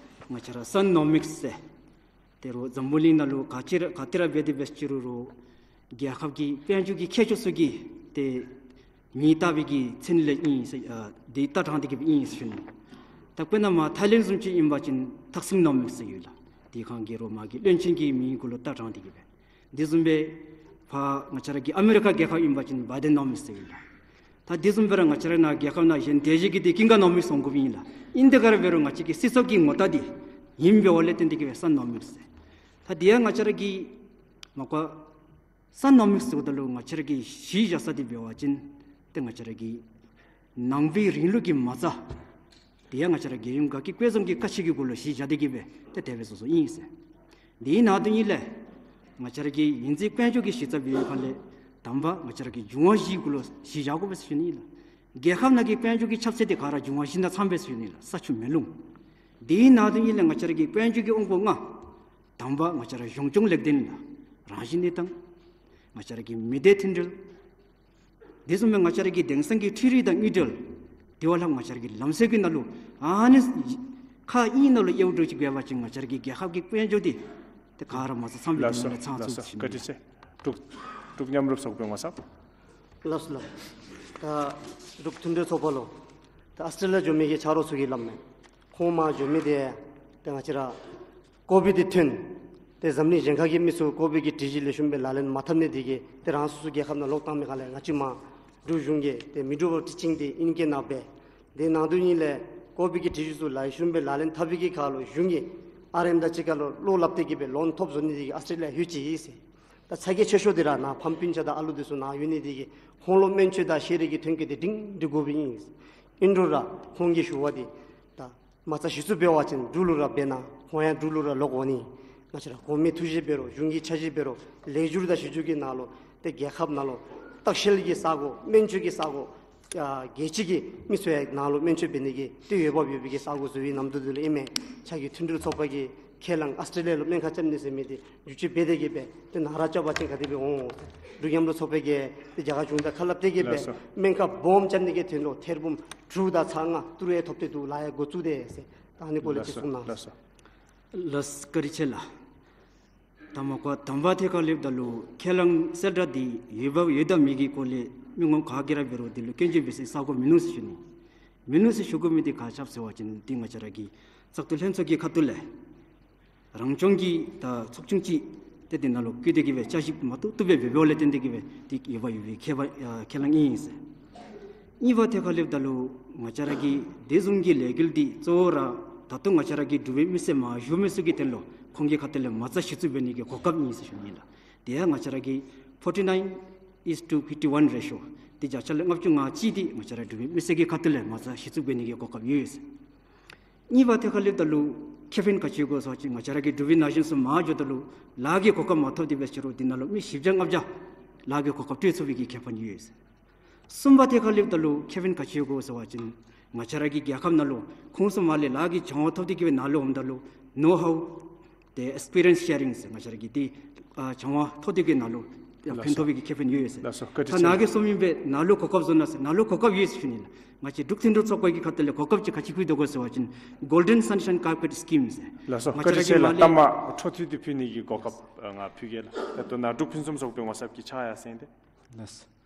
ང་བཅས་ར་སན་ནོ་མིགསི་ཟེར་དེ་རུང་འཛམ་བུ་གླིང་ནང་ལུ་ག་ཅི་ར་ག་ཏེ་ར་འབད་དེ་འབད་ཟེར་ཅི་རུང་རྒྱལ་ཁབ་ཀྱི་དཔལ་འབྱོར་གྱི་མཁས་མཆོག་ཚུ་གིས་ཏེ་མིང་བཏགས་པའི་གི་མཚན་ལས་ཨིན་ཟེར་ཨ་འདི་བཏགས་དྲངས་ཏེ་གིས་སྦེ་ཨིན་ཟེར་ཞུ་ནི། ད་དཔེར་ན་མར་ཐའི་ལེནཌ་བཟུམ་ཅིག་ཨིན་པ་ཅིན་ཐག་སིང་ནོ་མིགསི་ཟེར་ཡོད་ལགས། དེ་ཁོང་གི་རོ་མ་གི་བློན་ཆེན་གྱི་མིང་གུ་ལུ་བཏགས་དྲངས་ཏེ་གིས་སྦེ། དེ་བཟུམ་སྦེ་ཕར་ང་བཅས་ར་གི་ཨ་མི་རི་ཀ་རྒྱལ་ཁབ་ཨིན་པ་ཅིན་བའི་ཌེན་ནོ་མིགསི་ཟེར་ཡོད་ལགས། ད་དེ་བཟུམ་སྦེ་ར་ང་བཅས་ར་ནཱ་རྒྱལ་ཁབ་ནང་གཞན་དེ་བཞིན་གྱི་ཏེ་ཀིང་ག་ནོ་མིགསི་འོང་དགོཔ་ཨིན་ལགས། ཨིན་ཏེ་ག་ར་འབད་རུང་ང་བཅས་ཀྱི་སྲིད་ཚོགས་ཀྱི་ངོ་རྟགས་འདི་ཨིནམ་འབདཝ་ལས་བརྟེན་ཏེ་གིས་སྦེ་སན་ནོ་མིགསི་ཟེར། ད་དེ་ཡང་ང་བཅས་ར་གི་མ་པ་སན་ནོ་མིགསི་ཟེརཝ་ད་ལུ་ང་བཅས་ར་གིས་གཞི་བཞག་ས་འདི་འབད་བ་ཅིན་ཏེ་ང་བཅས་ར་གི་ནང་པའི་རིང་ལུགས་ཀྱི་མ་རྩ་དེ་ཡང་ང་བཅས་ར་རྒྱལ་ཡུམ་དགའ་སྐྱིད་དཔལ་འཛོམས་ཀྱི་བཀའ་ཆོས་ཀྱི་གུ་ལུ་གཞི་བཞག་སྟེ་གིས་སྦེ་ཏེ་དེ་སྦེ་བཟོ་བཟོཝ་ཨིན་ཟེར། དེའི་ནང་དོན་ཨིན་ལགས། ང་བཅས་ར་གི་ཡིག་རྩིག་དཔལ་འབྱོར་གྱི་གཞི་རྩ་འབད་བའི་ཁར་ལས་དང་པ་ང་བཅས་ར་གི་འབྱུང་བ་བཞི་གུ་ལུ་གཞི་བཞག་དགོ་པས་ཟེར་ཞུ་ནི་ལགས། རྒྱལ་ཁབ་ནང་གི་དཔལ་འབྱོར་གྱི་ཁྱབ་ཚད་འདི་ག་ར་འབྱུང་བ་བཞི་ནང་ཚངམ་སྦེ་ཟེར་ཞུ་ནི་ལགས། ས་ཆུ་མེ་རླུང་། དེའི་ནང་དོན་ཨིན་ལགས། ང་བཅས་ར་གི་དཔལ་འབྱོར་གྱི་དབང་པོ་ལྔ། དང་པ་ང་བཅས་ར་གཞུང་སྐྱོང་ལེགས་ལྡན་ལགས། རང་བཞིན་གནས་སྟངས། ང་བཅས་ར་གི་མི་སྡེ་མཐུན་སྒྲིལ། དེ་བཟུམ་སྦེ་ང་བཅས་ར་གི་དེང་སང་གི་འཕྲུལ་རིག་དང་དངུལ་འབྲེལ། དེ་བ་ལྷག་ང་བཅས་ར་གི་ལམ་སྲོལ་གྱི་ནང་ལུ་ཨ་ནི་ཁག་གཉིས་ནང་ལུ་དབྱེཝ་འདྲཝ་ཅིག་འབད་བ་ཅིན་ང་བཅས་ར་གི་རྒྱལ་ཁབ་ཀྱི་དཔལ་འབྱོར་འདི་ཏེ་ག་ར་མ་རྩ་ཚངམ་སྦེ་ལགས་སོ། ནང་ལུ་ཚང་ལགས་སོ། ཚུགས་ཟེར་ཞུ་ནི། བཀའ་དྲིན་ཆེ། འབྲུག་འབྲུག་མཉམ་རུབ་ཚོགས་པའི་ངོ་ཚབ། ལགས་སོ་ལགས། ད་འབྲུག་མཐུན་སྒྲིལ་ཚོགས་པ་ལུ་ད་ཨཱོས་ཊྲེ་ལི་ཡ་འགྱོ་མི་གི་ཆ་རོགས་ཚུ་གིས་སླབ་མས། ཁོང་མར་འགྱོ་མི་འདི་ད་ང་བཅས་ར་ཀོ་བིཌ་འདི་ཐོན། ཏེ་འཛམ་གླིང་གཞན་ཁ་གི་མི་ཚུ་ཀོ་བིཌ་ཀྱི་སྒྲིག་གཞི་ལེགས་ཤོམ་སྦེ་ལག་ལེན་མ་འཐབ་ནི་དེ་གིས་ཏེ་རང་སོ་སོ་རྒྱལ་ཁབ་ནང་ལོག་བཏང་མི་ཁར་ལས་ང་བཅས་མར་འབྲུག་གཞུང་གིས་ཏེ་མི་འགྲོ་བར་ཊི་ཅིང་འདི་ཨིན་སྐད་ནང་སྦེ། དེ་ནང་དོན་ཨིན་ལགས། ཀོ་བིཌ་ཀྱི་སྒྲིག་གཞི་ཚུ་ལེགས་ཤོམ་སྦེ་ལག་ལེན་འཐབ་པའི་གི་ཁར་ལུ་གཞུང་གིས་ཨར་ཨེམ་དང་གཅིག་ཁར་ལུ་བློ་སླབ་སྟེ་གིས་སྦེ་ལོན་ཐོབ་བཟོ་ནི་དེ་གིས་ཨཱོས་ཊྲེ་ལི་ཡ་ལྷོད་ཅི་ཟེར། ད་ཚ་གྱང་ཆེ་ཤོས་འདི་ར་ནཱ་ཕམ་སྤུན་ཆ་དང་ཨ་ལུ་འདི་ཚུ་ནཱ་ཡོད་ནི་དེ་གིས་ཁོང་ལུ་སྨན་བཅོས་དང་ཤེས་རིག་གི་ཐོན་སྐྱེད་འདི་སྒྲིང་སྒྲི་དགོཔ་ཨིན། ཨིན་རུང་ར་ཁོང་གིས་ཞུ་བ་འདི་ད་མ་རྩ་གཞི་བཙུགས་འབད་བ་ཅིན་འབྲུག་ལུ་ར་འབད་ན་ཁོང་ཡང་འབྲུག་ལུ་ར་ལོག་འོང་ནི། ང་བཅས་ར་གོང་མའི་ཐུགས་བཞེད་འབད་རུང་གཞུང་གི་འཆར་གཞི་འབད་རུང་ལེགས་བསྒྱུར་དང་ཞིབ་བསྒྱུར་གྱི་ནང་ལུ་ཏེ་རྒྱལ་ཁབ་ནང་ལུ་ལྟ་བཤལ་གྱི་ས་གོ་སྨན་བཅོས་ཀྱི་ས་གོ་ཨ་རྒྱལ་སྤྱི་གི་མི་ཚུ་ཡང་ནཱ་ལུ་སྨན་བཅོས་འབད་ནི་གི་ཏེ་འོས་འབབ་ཡོད་པའི་གི་ས་གོ་བཟོ་བའི་ནམ་དུས་འདི་ལུ་ཨིན་མས། ཕྱག་གི་མཐུན་སྒྲིལ་ཚོགས་པ་གིས་ཁས་བླངས་ཨཱོས་ཊྲེ་ལི་ཡ་ལུ་སྨན་ཁང་རྐྱབ་ནི་ཟེར་མི་འདི་བསྒྱུར་བཅོས་འབད་དེ་གིས་སྦེ་ཏེ་ནཱ་ར་རྐྱབ་པ་ཅིན་ག་དེ་སྦེ་འོང་། འབྲུག་མཉམ་རུབ་ཚོགས་པ་གིས་ཏེ་རྒྱ་གར་གཞུང་དང་ཁ་སླབ་སྟེ་གིས་སྦེ་ལགས་སོ། སྨན་ཁང་སྦོམ་རྐྱབ་ནི་གི་དོན་ལུ་ཐེར་འབུམ་དྲུག་དང་ཚག་ལྔ་ཏི་རུ་ཡང་ཐོབ་སྟེ་འདུག། ལཱ་ཡང་འགོ་བཙུགས་དེས་ཟེར། ད་ཨ་ནི་སྐོར་ལས་ཅིག་གསུང་གནང་། ལགས་སོ། ལགས་སོ། བཀའ་དྲིན་ཆེ་ལགས། ད་མ་པ་དང་པ་ཐད་ཁར་སླེབས་ད་ལུ་ཁས་བླངས་གསལ་བསྒྲགས་འདི་འོས་འབབ་ཡོད་དང་མེད་ཀྱི་སྐོར་ལས་མི་ངོམ་ག་གིས་ར་འབད་རུང་འདི་ལུ་སྐྱོན་བརྗོད་འབད་སའི་ས་གོ་མིན་ནུག་ཟེར་ཞུ་ནི། མིན་ནུག་ཟེར་ཞུ་དགོ་མི་འདི་ག་ཅི་སྦེ་ཟེར་བ་ཅིན་འདི་ང་བཅས་ར་གི་བཙག་འཐུ་ལྷན་ཚོགས་ཀྱི་ཁ་ཐུག་ལས་རང་སྐྱོང་གི་ད་ཚོགས་ཆུང་ཅིག་ཏེ་འདི་ནང་ལུ་བཀོད་དེ་གིས་སྦེ་བསྐྱར་ཞིབ་མ་ཐུབ་ཐུབ་སྦེ་འབདཝ་ལས་བརྟེན་ཏེ་གིས་སྦེ་འདི་འོས་འབབ་ཡོད་པའི་ཁས་པ་ཨ་ཁས་བླངས་ཨིན་ཟེར། གཉིས་པ་ཐད་ཁར་སླེབས་ད་ལུ་ང་བཅས་ར་གི་དེ་བཟུམ་གྱི་ལས་འགུལ་འདི་གཙོ་བོ་ར་ད་ལྟོ་ང་བཅས་ར་གི་འབྲུག་པའི་མི་སེར་མ་བཞུགས་མི་ཚུ་གི་དོན་ལུ་ཁོང་གི་ཁ་ཐུག་ལས་མ་རྩ་གཞི་བཙུགས་འབད་ནི་གི་གོ་སྐབས་ཨིན་ཟེར་ཞུ་ནི་ལགས། དེ་ཡང་ང་བཅས་ར་གི་forty nine is to fifty one ratio འདི་བརྒྱ་ཆ་ལྔ་བཅུ་ང་གཅིག་འདི་ང་བཅས་ར་འབྲུག་པའི་མི་སེར་གྱི་ཁ་ཐུག་ལས་མ་རྩ་གཞི་བཙུགས་འབད་ནི་གི་གོ་སྐབས་ཡོད་ཟེར། གཉིས་པ་ཐད་ཁར་སླེབས་ད་ལུ་ཁེ་ཕན་ག་ཅི་ཡོད་གོ་ཟེར་བ་ཅིན་ང་བཅས་ར་གི་འབྲུག་པའི་ན་གཞོན་ཚུ་མར་འགྱོཝ་ད་ལུ་ལཱ་གི་གོ་སྐབས་མ་ཐོབ་སྟེ་འབད་ཟེར་རུང་འདི་ནང་ལུ་མི་བཞི་བརྒྱ་ལྔ་བརྒྱ་ལཱ་གི་གོ་སྐབས་སྤྲོད་ཚུགས་པའི་གི་ཁེ་ཕན་ཡོད་ཟེར། གསུམ་པ་ཐད་ཁར་སླེབས་ད་ལུ་ཁེ་ཕན་ག་ཅི་ཡོད་གོ་ཟེར་བ་ཅིན་ང་བཅས་ར་གི་རྒྱལ་ཁབ་ནང་ལུ་ཁོང་ཚུ་མར་ལས་ལཱ་གི་སྦྱང་བ་ཐོབ་སྟེ་གིས་སྦེ་ནཱ་ལུ་འོངམ་ད་ལུ་ནོ་ཧའུ་ཏེ་ཨེགསི་པི་རི་ཡེནསི་ཤེ་རིང་ཟེར་ང་བཅས་ར་གི་འདི་ཨ་སྦྱང་བ་ཐོབ་སྟེ་གིས་ནཱ་ལུ་ ཕན་ཐོགས་པའི་གི་ཁེ་ཕན་ཡོད་ཟེར། ལགས་སོ། བཀའ་དྲིན་ཆེ། ད་ནཱ་གིས་གསུངམ་ཨིན་པས། ནཱ་ལུ་གོ་སྐབས་བཟོ་གནང་ཟེར། ནཱ་ལུ་གོ་སྐབས་ཡོད་ཟེར་ཞུ་ནི་ལགས། ང་བཅས་འབྲུག་མཐུན་གྲོགས་ཚོགས་པ་གི་ཁ་ཐུག་ལས་གོ་སྐབས་ཅིག་ག་ཅི་བཀོད་དོ་གོ་ཟེར་བ་ཅིན་Golden Sunshine Carpet Scheme ཟེར། ལགས་སོ། ང་བཅས་ར་གི་མ་ལས་ད་མ་འཕྲོ་མཐུད་དེ་ཕུལ་ནི་གི་གོ་སྐབས་ང་ཕུལ་གེ་ལགས། ད་ལྟོ་ནཱ་འབྲུག་ཕུན་སུམ་ཚོགས་པའི་ངོ་ཚབ་ཀྱིས་ཕྱག་ཡར་གསན་ཏེ། ལགས་སོ།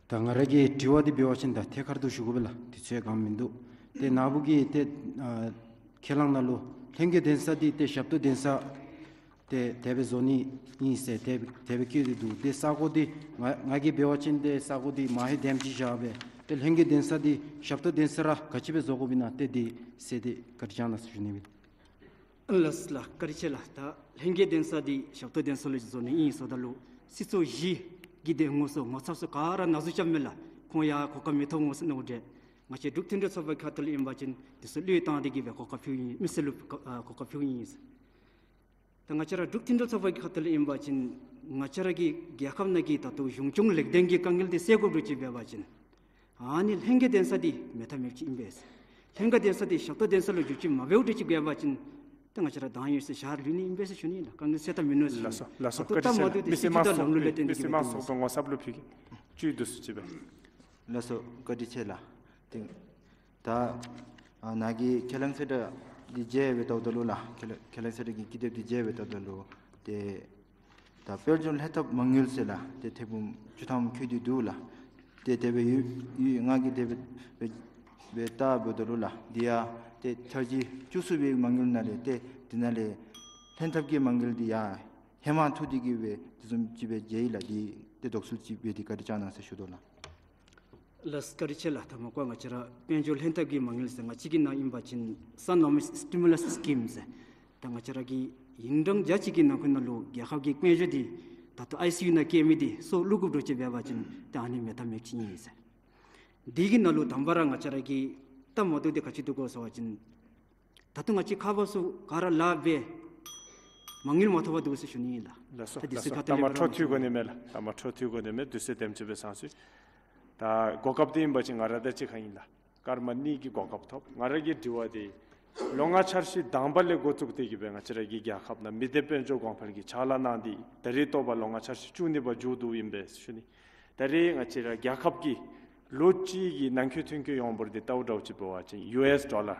ད་ང་ར་གི་དྲི་བ་འདི་འབད་བ་ཅིན་ད་ཐད་ཀར་དུ་ཞུ་དགོ་པས་ལགས། དུས་ཚོད་གང་མིན་འདུག། ཏེ་ནཱ་བུ་གིས་ཏེ་ཨ་ཁས་བླངས་ནང་ལུ་ལྷན་རྒྱས་གདན་ས་འདི་ཏེ་ཞབས་ཏོག་གདན་ས་ཏེ་དེ་སྦེ་བཟོ་ནི་ཨིན་ཟེར་དེ་དེ་སྦེ་བཀོད་དེ་འདུག། ཏེ་ས་གོ་འདི་ང་ང་གིས་འབད་བ་ཅིན་ཏེ་ས་གོ་འདི་མ་ཧེ་འདེམས་ཅིག་བཞག་སྦེ་ཏེ་ལྷན་རྒྱས་གདན་ས་འདི་ཞབས་ཏོག་གདན་ས་ར་ག་ཅི་སྦེ་བཟོ་དགོཔ་ཨིན་ན་ཏེ་འདི་གསལ་འདེབས་བཀའ་དྲིན་བསྐྱང་གནང་ཟེར་ཞུ་ནི་ཨིན། ལགས་ལགས། བཀའ་དྲིན་ཆེ་ལགས། ད་ལྷན་རྒྱས་གདན་ས་འདི་ཞབས་ཏོག་གདན་ས་ལུ་བཟོ་ནི་ཨིན་ཟེརཝ་ད་ལུ་སྲིད་ཚོགས་བཞི་གི་འདི་ངོ་སོ་ངོ་ཚབ་ཚུ་ག་ར་ན་ཟུག་རྐྱབ་མས་ལགས། ཁོང་ཡང་གོ་སྐབས་མི་ཐོབ་འོང་ཟེར་མནོཝ་འདྲས། ང་བཅས་འབྲུག་མཐུན་གྲོགས་ཚོགས་པའི་ཁ་ཐུག་ལས་ཨིན་པ་ཅིན་དེ་ཚུ་བློས་བཏང་སྟེ་གིས་སྦེ་གོ་སྐབས་ཕུལཝ་ཨིན། མི་སེར་ལུ་ཨ་གོ་སྐབས་ཕུལཝ་ཨིན་ཟེར། ད་ང་བཅས་ར་འབྲུག་མཐུན་གྲོགས་ཚོགས་པའི་ཁ་ཐུག་ལས་ཨིན་པ་ཅིན་ང་བཅས་ར་གི་རྒྱལ་ཁབ་ནང་གི་ད་ལྟོ་གཞུང་སྐྱོང་ལེགས་ལྡན་གྱི་དཀའ་ངལ་འདི་སེལ་དགོཔ་འདྲཝ་ཅིག་འབད་བ་ཅིན་ཨ་ནི་ལྷན་རྒྱས་གདན་ས་འདི་མེད་ཐབས་མེདཔ་ཅིག་ཨིན་པས། ལྷན་རྒྱས་གདན་ས་འདི་ཞབས་ཏོག་གདན་ས་ལུ་འགྱུར་བཅོས་མ་འབདཝ་འདྲཝ་ཅིག་འབད་བ་ཅིན་ད་ང་བཅས་ར་དང་ཡོད་ས་ཞར་ལུས་ནི་ཨིན་པས་ཟེར་ཞུ་ནི་ལགས། དཀའ་ངལ་སེལ་ཐབས་མིན་ནུག་ཟེར་ཞུ་ནི། ལགས་སོ། ལགས་སོ། ད་ལྟོ་བཀའ་དྲིན་ཆེ་ལགས། མི་སེར་མང་ཚོགས་དང་ངོ་ཚབ་ལུ་ཕུལ་གེ། བཅུད་བསྡུ་སུ་ཅིག་སྦེ་བཅུད་བསྡུ་སུ་ཅིག་སྦེ། ལགས་སོ། བཀའ་དྲིན་ཆེ་ལགས། ཏེ་ད་ཨ་ནཱ་གི་ཁས་བླངས་ཚད་གྲངས་འདི་མཇལ་བའི་ཐོག་ད་ལུ་ལགས། ཁས་བླངས་ཁས་བླངས་ཚད་གྲངས་ཀྱི་ཀི་དེབ་འདི་མཇལ་བའི་ཐོག་ད་ལུ་ཏེ་ད་དཔལ་འབྱོར་ལྷན་ཐབས་མ་དངུལ་ཟེར་ལགས། ཏེ་ཐེར་འབུམ་བཅུ་ཐམ་འཁོད་དེ་འདུག་ལགས། ཏེ་དེ་སྦེ་ཡོད་ཡོད། ང་གིས་དེ་སྦེ་སྦེ་སྦེ་བལྟཝ་ད་ལུ་ལགས། འདི་ཡང་ཏེ་འཆར་གཞི་བཅུ་གསུམ་པའི་མ་དངུལ་ནང་ལས་ཏེ་འདི་ནང་ལས་ལྷན་ཐབས་ཀྱི་མ་དངུལ་འདི་ཡང་ཧེ་མ་ཐུག་སྟེ་གིས་སྦེ་དེ་བཟུམ་ཅིག་སྦེ་མཇལ་ཡི་ལགས། འདི་ཏེ་དོགས་སེལ་ཅིག་འབད་དེ་བཀའ་དྲིན་བསྐྱང་གནང་ཟེར་ཞུ་དོ་ལགས། ལགས་བཀའ་དྲིན་ཆེ་ལགས། ད་མ་གོ་ང་བཅས་ར་དཔལ་འབྱོར་ལྷན་ཐབས་ཀྱི་མ་དངུལ་ཟེར་ང་བཅས་ཀྱི་ནང་ཨིན་པ་ཅིན་Sunnomics Stimulus Scheme ཟེར། ད་ང་བཅས་ར་གི་ཉིན་གྲངས་བརྒྱ་གཅིག་གི་ནང་འཁོད་ནང་ལུ་རྒྱལ་ཁབ་ཀྱི་དཔལ་འབྱོར་འདི་ད་ལྟོ་ཨའི་སི་ཡུ་ནང་བཀལ་མི་འདི་སོར་བླུག་དགོཔ་འདྲཝ་ཅིག་འབད་བ་ཅིན་ད་ཨ་ནི་མེད་ཐབས་མེདཔ་ཅིག་ཨིན་ཟེར། འདི་གི་ནང་ལུ་དང་པ་ར་ང་བཅས་ར་གི་སྟབས་མ་བདེཝ་འདི་ག་ཅི་འདུག་གོ་ཟེར་བ་ཅིན་ད་ལྟོ་ང་བཅས་ཁ་པར་ཚུ་ག་ར་ལཱ་འབད་མ་དངུལ་མ་ཐོབ་པར་འདུག་ཟེར་ཞུ་ནི་ཨིན་ལགས། ལགས་སོ། ད་དུས་ཚོད་ལགས་སོ། ཁ་ཐུག་ལས་ད་མ་འཕྲོ་མཐུད་དགོ་ནི་མས་ལགས། ད་མ་འཕྲོ་མཐུད་དགོ་ནི་མས། དུས་ཚོད་དེམ་ཅིག་སྦེ་ཚང་སོང་། ད་གོ་སྐབས་འདི་ཨིན་པ་ཅིན་ང་ར་དང་གཅིག་ཁར་ཨིན་ལགས། སྐར་མ་གཉིས་ཀྱི་གོ་སྐབས་ཐོབ། ང་ར་གི་དྲི་བ་འདི་ལོ་ལྔ་འཆར་གཞི་དང་པ་ལས་འགོ་བཙུགས་ཏེ་གིས་སྦེ་ང་བཅས་ར་གི་རྒྱལ་ཁབ་ནང་མི་སྡེ་དཔལ་འབྱོར་གོང་འཕེལ་གྱི་ཕྱག་ལཱ་གནང་སྟེ་ད་རེས་ཐོབ་པ་ལོ་ལྔ་འཆར་གཞི་བཅུ་གཉིས་པ་མཇུག་བསྡུཝ་ཨིན་པས་ཟེར་ཞུ་ནི། ད་རེས་ང་བཅས་ར་རྒྱལ་ཁབ་ཀྱི་ལོ་གཅིག་གི་ནང་འཁོད་ཐོན་སྐྱེད་ཡོངས་འབོར་འདི་བལྟཝ་འདྲཝ་ཅིག་འབད་བ་ཅིན་ཡུ་ཨེསི་ཌོ་ལར་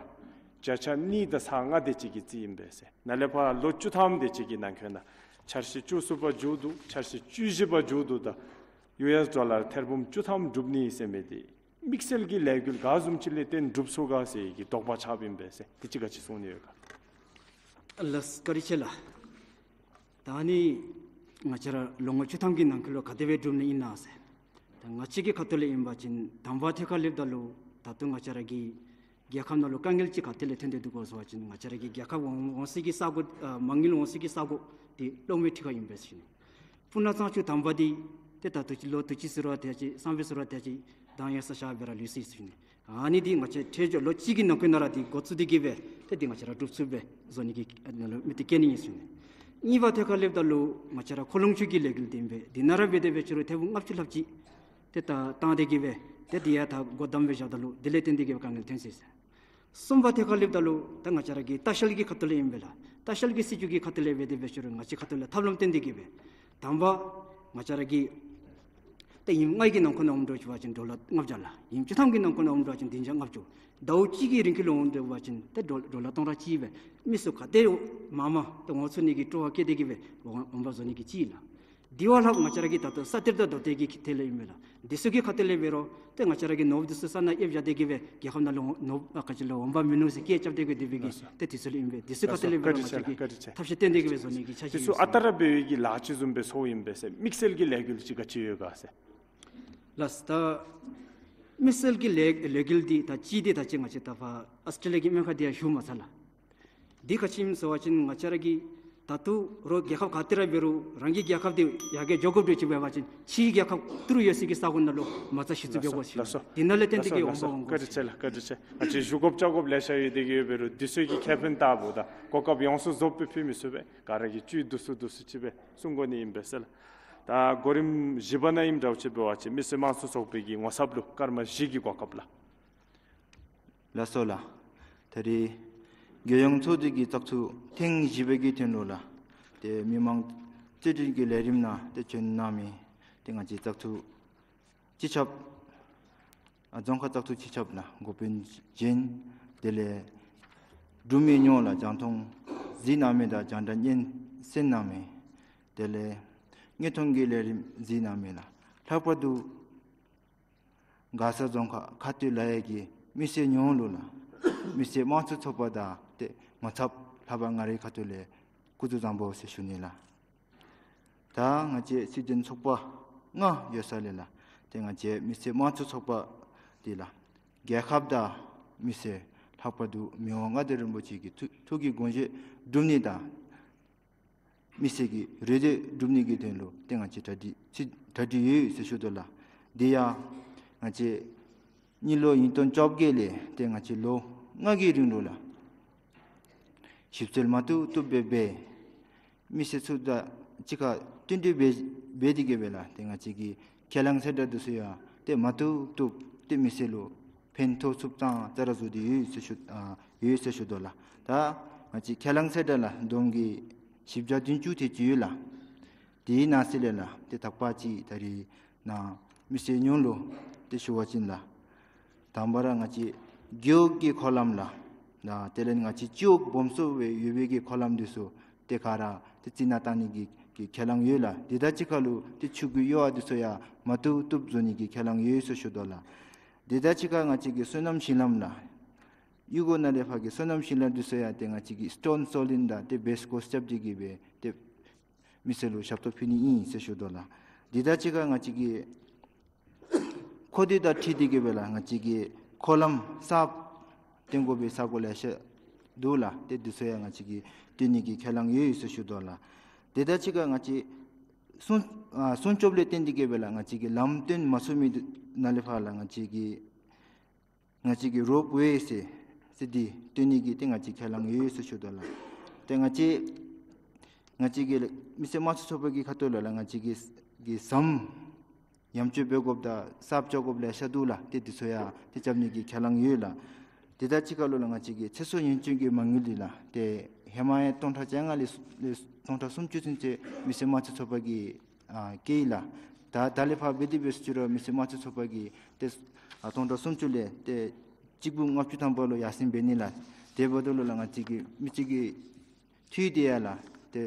བརྒྱ་ཆ་གཉིས་དང་ཚག་ལྔ་དེ་ཅིག་གི་རྩིས་ཨིན་པས་ཟེར། ནཱ་ལས་ཕར་ལོ་བཅུ་ཐམ་དེ་ཅིག་གི་ནང་འཁོད་ནང་འཆར་གཞི་བཅུ་གསུམ་པ་མཇུག་བསྡུ། འཆར་གཞི་བཅུ་བཞི་པ་མཇུག་བསྡུཝ་ད་ཡུ་ཨེསི་ཌོ་ལར་ཐེར་འབུམ་བཅུ་ཐམ་འགྲུབ་ནི་ཟེར་མི་འདི་དམིགས་བསལ་གྱི་ལས་འགུལ་ག་བཟུམ་ཅིག་ལས་བརྟེན་འགྲུབ་ཚུགས་ག་ཟེར་གྱི་དོགས་པ་ཆགསཔ་ཨིན་པས་ཟེར། དེ་ཅིག་ག་ཅི་གསུང་ནི་ཡོད་ག། ལགས་བཀའ་དྲིན་ཆེ་ལགས། ད་ནི་ང་བཅས་ར་ལོ་ངོ་བཅུ་ཐམ་གྱི་ནང་འཁོད་ལུ་ག་དེ་སྦེ་འགྲུབ་ནི་ཨིན་ན་ཟེར། ད་ང་བཅས་ཀྱི་ཁ་ཐུག་ལས་ཨིན་པ་ཅིན་དང་པ་ཐད་ཁར་སླེབས་ད་ལུ་ད་ལྟོ་ང་བཅས་ར་གི་རྒྱལ་ཁབ་ནང་ལུ་དཀའ་ངལ་ཅིག་ག་ཏེ་ལས་ཐོན་ཏེ་འདུག་གོ་ཟེར་བ་ཅིན་ང་བཅས་ར་གི་རྒྱལ་ཁབ་འོང་འོང་སའི་གི་ས་གོ་ཨ་མ་དངུལ་འོང་སའི་གི་ས་གོ་འདི་གློག་མེ་ཁྲི་ཁ་ཨིན་པས་ཟེར་ཞུ་ནི། སྤུ་ན་གཙང་ཆུ་དང་པ་འདི་ཏེ་ད་ལྟོ་ཅིག་ལོ་དུས་ཅི་ཟེར་བ་དེ་ཅིག་བསམ་པའི་ཟེར་བ་དེ་ཅིག་གདང་ཡར་ས་ཤར་སྦེ་ར་ལུས་སོ་ཡི་ཟེར་ཞུ་ནི། ཨ་ནི་འདི་ང་བཅས་ཁྲལ་འཇོག་ལོ་གཅིག་གི་ནང་འཁོད་ནང་ར་འདི་འགོ་བཙུགས་ཏེ་གིས་སྦེ་ཏེ་འདི་ང་བཅས་ར་འགྲུབ་ཚུགསཔ་སྦེ་བཟོ་ནི་གི་ནང་ལུ་དམིགས་ཏེ་བསྐྱེད་ནི་ཨིན་ཟེར་ཞུ་ནི། གཉིས་པ་ཐད་ཁར་སླེབས་ད་ལུ་ང་བཅས་ར་འཁོར་ལོ་མཆོག་གི་ལས་འགུལ་འདི་ཨིན་པས། འདི་ནང་ར་འབད་དེ་འབད་ཞུ་རུང་ཐེར་འབུམ་ལྔ་བཅུ་ལྷགཔ་ཅིག་ཏེ་ད་བཏང་སྟེ་གིས་སྦེ་ཏེ་འདི་ཡང་ད་སྒོ་བསྡམས་སྦེ་བཞགཔ་ད་ལུ་དེ་ལས་བརྟེན་ཏེ་གིས་སྦེ་དཀའ་ངལ་ཐོན་སོ་ཡི་ཟེར། གསུམ་པ་ཐད་ཁར་སླེབས་ད་ལུ་ད་ང་བཅས་ར་གི་ལྟ་བཤལ་གྱི་ཁ་ཐུག་ལས་ཨིན་པས་ལགས། ལྟ་བཤལ་གྱི་སྲིད་བྱུས་ཀྱི་ཁ་ཐུག་ལས་འབད་དེ་འབད་ཞུ་རུང་ང་བཅས་ཁ་ཐུག་ལས་ཐབས་ལམ་བཏོན་ཏེ་གིས་སྦེ་དང་པ་ང་བཅས་ར་གི་ཏེ་ཉིནམ་ལྔ་གི་ནང་འཁོད་ནང་འོང་འདྲཝ་ཅིག་འབད་བ་ཅིན་ཌོ་ལར་ལྔ་བརྒྱ་ལགས། ཉིནམ་བཅུ་ཐམ་གྱི་ནང་འཁོད་ནང་འོང་འདྲཝ་ཅིན་བདུན་བརྒྱ་ལྔ་བཅུ། ཟླཝ་གཅིག་གི་རིང་ཁ་ལུ་འོང་འདྲཝ་ཅིན་ཏེ་ཌོ་ཌོ་ལར་སྟོང་ཕྲག་གཅིག་སྦེ་མི་ཚུ་ག་དེ་མང་མང་ཏེ་འོང་ཚུགས་ནི་གི་སྤྲོ་བ་བསྐྱེད་དེ་གིས་སྦེ་འོང་འོང་འབབ་བཟོ་ནི་གི་ཅིག་ལགས། དེ་བ་ལྷག་ང་བཅས་ར་གི་ད་ལྟོ་ས་གཏེར་དང་རྡོ་གཏེར་གྱི་ཐད་ལས་ཨིན་པས་ལགས། འདི་ཚུ་གི་ཁ་ཐུག་ལས་འབད་རུང་ཏེ་ང་བཅས་ར་གི་ནོར་བུ་འདི་ཚུ་ས་ནང་ཡེབ་བཞག་སྟེ་གིས་སྦེ་རྒྱལ་ཁབ་ནང་ལུ་ནོར་བུ་ཨ་ག་ཅི་ལོ་འོང་འབབ་མིན་ནུག་ཟེར་སྐད་རྐྱབ་སྟེ་གིས་སྡོད་པའི་གི་ལགས་སོ། ཏེ་དེ་ཚུ་ལས་ཨིན་པས། དེ་ཚུ་ཁ་ཐུག་ལས་འབད་རུང་ང་བཅས་ཀྱིས་ཐབས་ཤེས་བཏོན་ཏེ་གིས་སྦེ་བཟོ་ནི་གི་འཆར་གཞི་ཨིན་ཟེར། དེ་ཚུ་ཨ་རྟག་ར་འབད་བའི་གི་ལཱ་ཅིག་བཟུམ་སྦེ་ཚོརཝ་ཨིན་པས་ཟེར། དམིགས་བསལ་གྱི་ལས་འགུལ་ཅིག་ག་ཅི་ཡོད་ག་ཟེར། ལགས་སོ། ད་དམིགས་བསལ་གྱི་ལས་ལས་འགུལ་འདི་ད་ཅི་འདི་ད་ཅི་ང་བཅས་ད་ཕར་ཨཱོས་ཊྲེ་ལི་ཡ་གི་སྨན་ཁང་འདི་ཡང་ཞུ་མ་ཚར་ལགས། འདི་ག་ཅི་ཨིནམ་ཟེར་བ་ཅིན་ང་བཅས་ར་གི་ད་ལྟོ་རོགས་རྒྱལ་ཁབ་ག་ཏེ་ར་འབད་རུང་རང་གི་རྒྱལ་ཁབ་འདི་ཡར་རྒྱས་འགྱོ་དགོཔ་འདྲཝ་ཅིག་འབད་བ་ཅིན་ཕྱིའི་རྒྱལ་ཁབ་ཏི་རུ་ཡོད་སའི་གི་ས་གོ་ནང་ལུ་མ་རྩ་གཞི་བཙུགས་འབད་དགོ་ཟེར། ལགས་སོ། དེ་ནང་ལས་བརྟེན་ཏེ་གིས་འོང་འབབ་འོང་དགོ་ཟེར། བཀའ་དྲིན་ཆེ་ལགས། བཀའ་དྲིན་ཆེ། ང་བཅས་ཞུ་དགོཔ་བཅར་དགོཔ་ལེ་ཤ་ཡོད་དེ་གིས་འབད་རུང་དུས་ཚོད་ཀྱི་ཁེ་ཕན་ལྟ་བུ་དང་གོ་སྐབས་ཡོངས་སུ་རྫོགསཔ་སྦེ་ཕུལ་མི་ཚུགས་པས། ག་ར་གིས་བཅུད་བསྡུ་སུ་བསྡུ་སུ་ཅིག་སྦེ་གསུང་དགོ་ནི་ཨིན་པས་ཟེར་ལགས། ད་གོ་རིམ་བཞི་པ་ནང་ཨིནམ་འདྲཝ་ཅིག་འབད་བ་ཅིན་མི་སེར་དམངས་གཙོ་ཚོགས་པའི་གི་ངོ་ཚབ་ལུ་སྐར་མ་བཞི་གི་གོ་སྐབས་ལགས། ལགས་སོ་ལགས། ད་རེས་རྒྱལ་ཡོངས་ཚོགས་སྡེ་གི་བཙག་འཐུ་ཐེངས་བཞི་པའི་གི་དོན་ལུ་ལགས། ཏེ་མི་མང་རྩོད་བྲལ་གྱི་ལས་རིམ་ནང་ཏེ་བྱོན་གནང་མི་ ཏེ་ང་བཅས་བཙག་འཐུ་སྤྱི་ཁྱབ་ཨ་རྫོང་ཁག་བཙག་འཐུ་སྤྱི་ཁྱབ་ནང་འགོ་དཔོན་བྱོན། དེ་ལས་འབྲུག་མི་ཡོངས་ལུ་རྒྱང་མཐོང་གཟིགས་གནང་མི་དང་རྒྱང་བསྒྲགས་སྙན་གསན་གནང་མི། དེ་ལས་དངོས་མཐོང་གི་ལས་རིམ་གཟིགས་གནང་མི་ལགས། ལྷག་པར་དུ་མགར་ས་རྫོང་ཁག་ཁ་ཐུག་ལུ་ཡོད་པའི་མི་སེར་ཡོངས་ལུ་ལགས། མི་སེར་དམངས་གཙོའི་ཚོགས་པ་དང་ཏེ་ངོ་ཚབ་ལྷག་པར་ང་རའི་ཁ་ཐུག་ལས་སྐུ་གཟུགས་བཟང་པོ་ཟེར་ཞུ་ནི་ལགས། ད་ང་བཅས་སྲིད་དོན་ཚོགས་པ་ལྔ་ཡོད་ས་ལས་ལགས། ཏེ་ང་བཅས་མི་སེར་དམངས་གཙོའི་ཚོགས་པ་འདི་ལགས། རྒྱལ་ཁབ་དང་མི་སེར་ལྷག་པར་དུ་མི་དབང་མངའ་བདག་རིན་པོ་ཆེ་གི་ཐུགས་ཐུགས་ཀྱི་དགོངས་བཞེད་སྒྲུབ་ནི་དང་མི་སེར་གྱི་རེ་འདོད་སྒྲུབ་ནི་གི་དོན་ལུ་ཏེ་ང་བཅས་གྲ་སྒྲིག་ཅིག་གྲ་སྒྲིག་ཡོད་ཟེར་ཞུ་དོ་ལགས། དེ་ཡང་ང་བཅས་དངུལ་ལོ་ཉིས་སྟོང་བཅོ་བརྒྱད་ལས་ཏེ་ང་བཅས་ལོ་ལྔ་གི་རིང་ལུ་ལགས། ཞིབ་འཚོལ་མ་བཏུབ་བཏུབ་སྦེ་འབད། མི་སེར་ཚུ་དང་གཅིག་ཁར་བསྟུན་གྲོས་འབད་འབད་དེ་གི་སྦེ་ལགས། ཏེ་ང་བཅས་ཀྱི་ཁས་བླངས་གསལ་བསྒྲགས་འདི་ཚུ་ཡང་ཏེ་མ་བཏུབ་བཏུབ་ཏེ་མི་སེར་ལུ་ཕན་ཐོགས་ཚུགསཔ་ཙང་ཙ་ར་བཟོ་སྟེ་ཡོད་ཟེར་ཞུ་ཨ་ཡོད་ཟེར་ཞུ་དོ་ལགས། ད་ང་བཅས་ཁས་བླངས་གསལ་བསྒྲགས་ལགས་བསྡོམས་ཀྱིས་བཞི་བརྒྱ་བདུན་ཅུ་དེ་ཅིག་ཡོད་ལགས། དེའི་ནང་གསེས་ལས་ལགས་ཏེ་དག་པ་ཅིག་ད་རིས་ནཱ་མི་སེར་ཡོངས་ལུ་ཏེ་ཞུ་བ་ཅིན་ལགས། དང་པ་ར་ང་བཅས་རྒེད་འོག་གི་འཁོར་ལམ་ལགས། ད་དེ་ལས་ང་བཅས་སྤྱི་འོག་སྦོམ་སུ་སྦེ་ཡོད་པའི་གི་འཁོར་ལམ་འདི་ཚུ་ཏེ་ག་ར་ཏེ་རྩི་ནག་བཏང་ནི་གི་གི་ཁས་བླངས་ཡོད་ལགས། དེ་དང་གཅིག་ཁར་ལུ་ཏེ་ཆུ་གི་གཡུར་བ་འདི་ཚུ་ཡང་མ་བཏུབ་བཏུབ་བཟོ་ནི་གི་ཁས་བླངས་ཡོད་ཟེར་ཞུ་དོ་ལགས། དེ་དང་གཅིག་ཁར་ང་བཅས་ཀྱི་སོ་ནམ་ཞིང་ལམ་ལགས། གཡུར་སྒོ་ནང་ལས་ཕར་གྱི་སོ་ནམ་ཞིང་ལམ་འདི་ཚུ་ཡང་ཏེ་ང་བཅས་ཀྱི་སི་ཊོན་སོ་ལིང་དང་ཏེ་བེསི་ཀོ་སི་རྐྱབ་སྟེ་གི་སྦེ་ཏེ་མི་སེར་ལུ་ཞབས་ཏོག་ཕུལ་ནི་ཨིན་ཟེར་ཞུ་དོ་ལགས། དེ་དང་གཅིག་ཁར་ང་བཅས་ཀྱི་མཁོ་འདོད་དང་འཁྲིལ་ཏེ་གི་སྦེ་ལགས་ང་བཅས་ཀྱི་འཁོར་ལམ་གསརཔ་བཏོན་དགོ་པའི་ས་གོ་ལེ་ཤ་འདུག་ལགས། ཏེ་འདི་ཚུ་ཡང་ང་བཅས་ཀྱིས་བཏོན་ནི་གི་ཁས་བླངས་ཡོད་ཟེར་ཞུ་དོ་ལགས། དེ་དང་གཅིག་ཁར་ང་བཅས་སྲུང་ཨ་སྲུང་སྐྱོབ་ལས་བརྟེན་ཏེ་གི་སྦེ་ལགས་ང་བཅས་ཀྱི་ལམ་བཏོན་མ་ཚུགས་མི་ནང་ལས་ཕར་ལགས་ང་བཅས་ཀྱི་ང་བཅས་ཀྱི་རོབ་ཝེ་ཟེར་ཟེར་འདི་བཏོན་ནི་གི་ཏེ་ང་བཅས་ཁས་བླངས་ཡོད་ཟེར་ཞུ་དོ་ལགས། ཏེ་ང་བཅས་ང་བཅས་ཀྱི་མི་སེར་དམངས་གཙོའི་ཚོགས་པ་གི་ཁ་ཐུག་ལས་ལགས་ང་བཅས་ཀྱི་གི་ཟམ་ཡམ་ཆུ་འབད་དགོཔ་དང་གསརཔ་བཅོ་དགོཔ་ལེ་ཤ་འདུག་ལགས། ཏེ་འདི་ཚུ་ཡང་ཏེ་རྐྱབ་ནི་གི་ཁས་བླངས་ཡོད་ལགས། དེ་དང་གཅིག་ཁར་ལུ་ལགས་ང་བཅས་ཀྱི་ཚེ་སྲོག་ཉེན་སྐྱོབ་ཀྱི་མ་དངུལ་འདི་ལགས་ཏེ་ཧེ་མ་ཡང་སྟོང་ཕྲག་བཅོ་ལྔ་ལས་ལས་སྟོང་ཕྲག་སུམ་ཅུ་ཚུན་ཚོད་མི་སེར་དམངས་གཙོའི་ཚོགས་པ་གིས་ཨ་བཀལ་ཡི་ལགས། ད་ད་ལས་ཕར་འབད་དེ་འབད་ཟེར་ཅི་རུང་མི་སེར་དམངས་གཙོའི་ཚོགས་པ་གིས་ཏེ་ཨ་སྟོང་ཕྲག་སུམ་ཅུ་ལས་ཏེ་གཅིག་འབུམ་ལྔ་བཅུ་ཐམ་པ་ལུ་ཡར་སེང་འབད་ནི་ལགས། དེ་འབདཝ་ད་ལུ་ལགས་ང་བཅས་ཀྱི་མི་སེར་གྱི་འཐུས་འདི་ཡང་ལགས་ཏེ་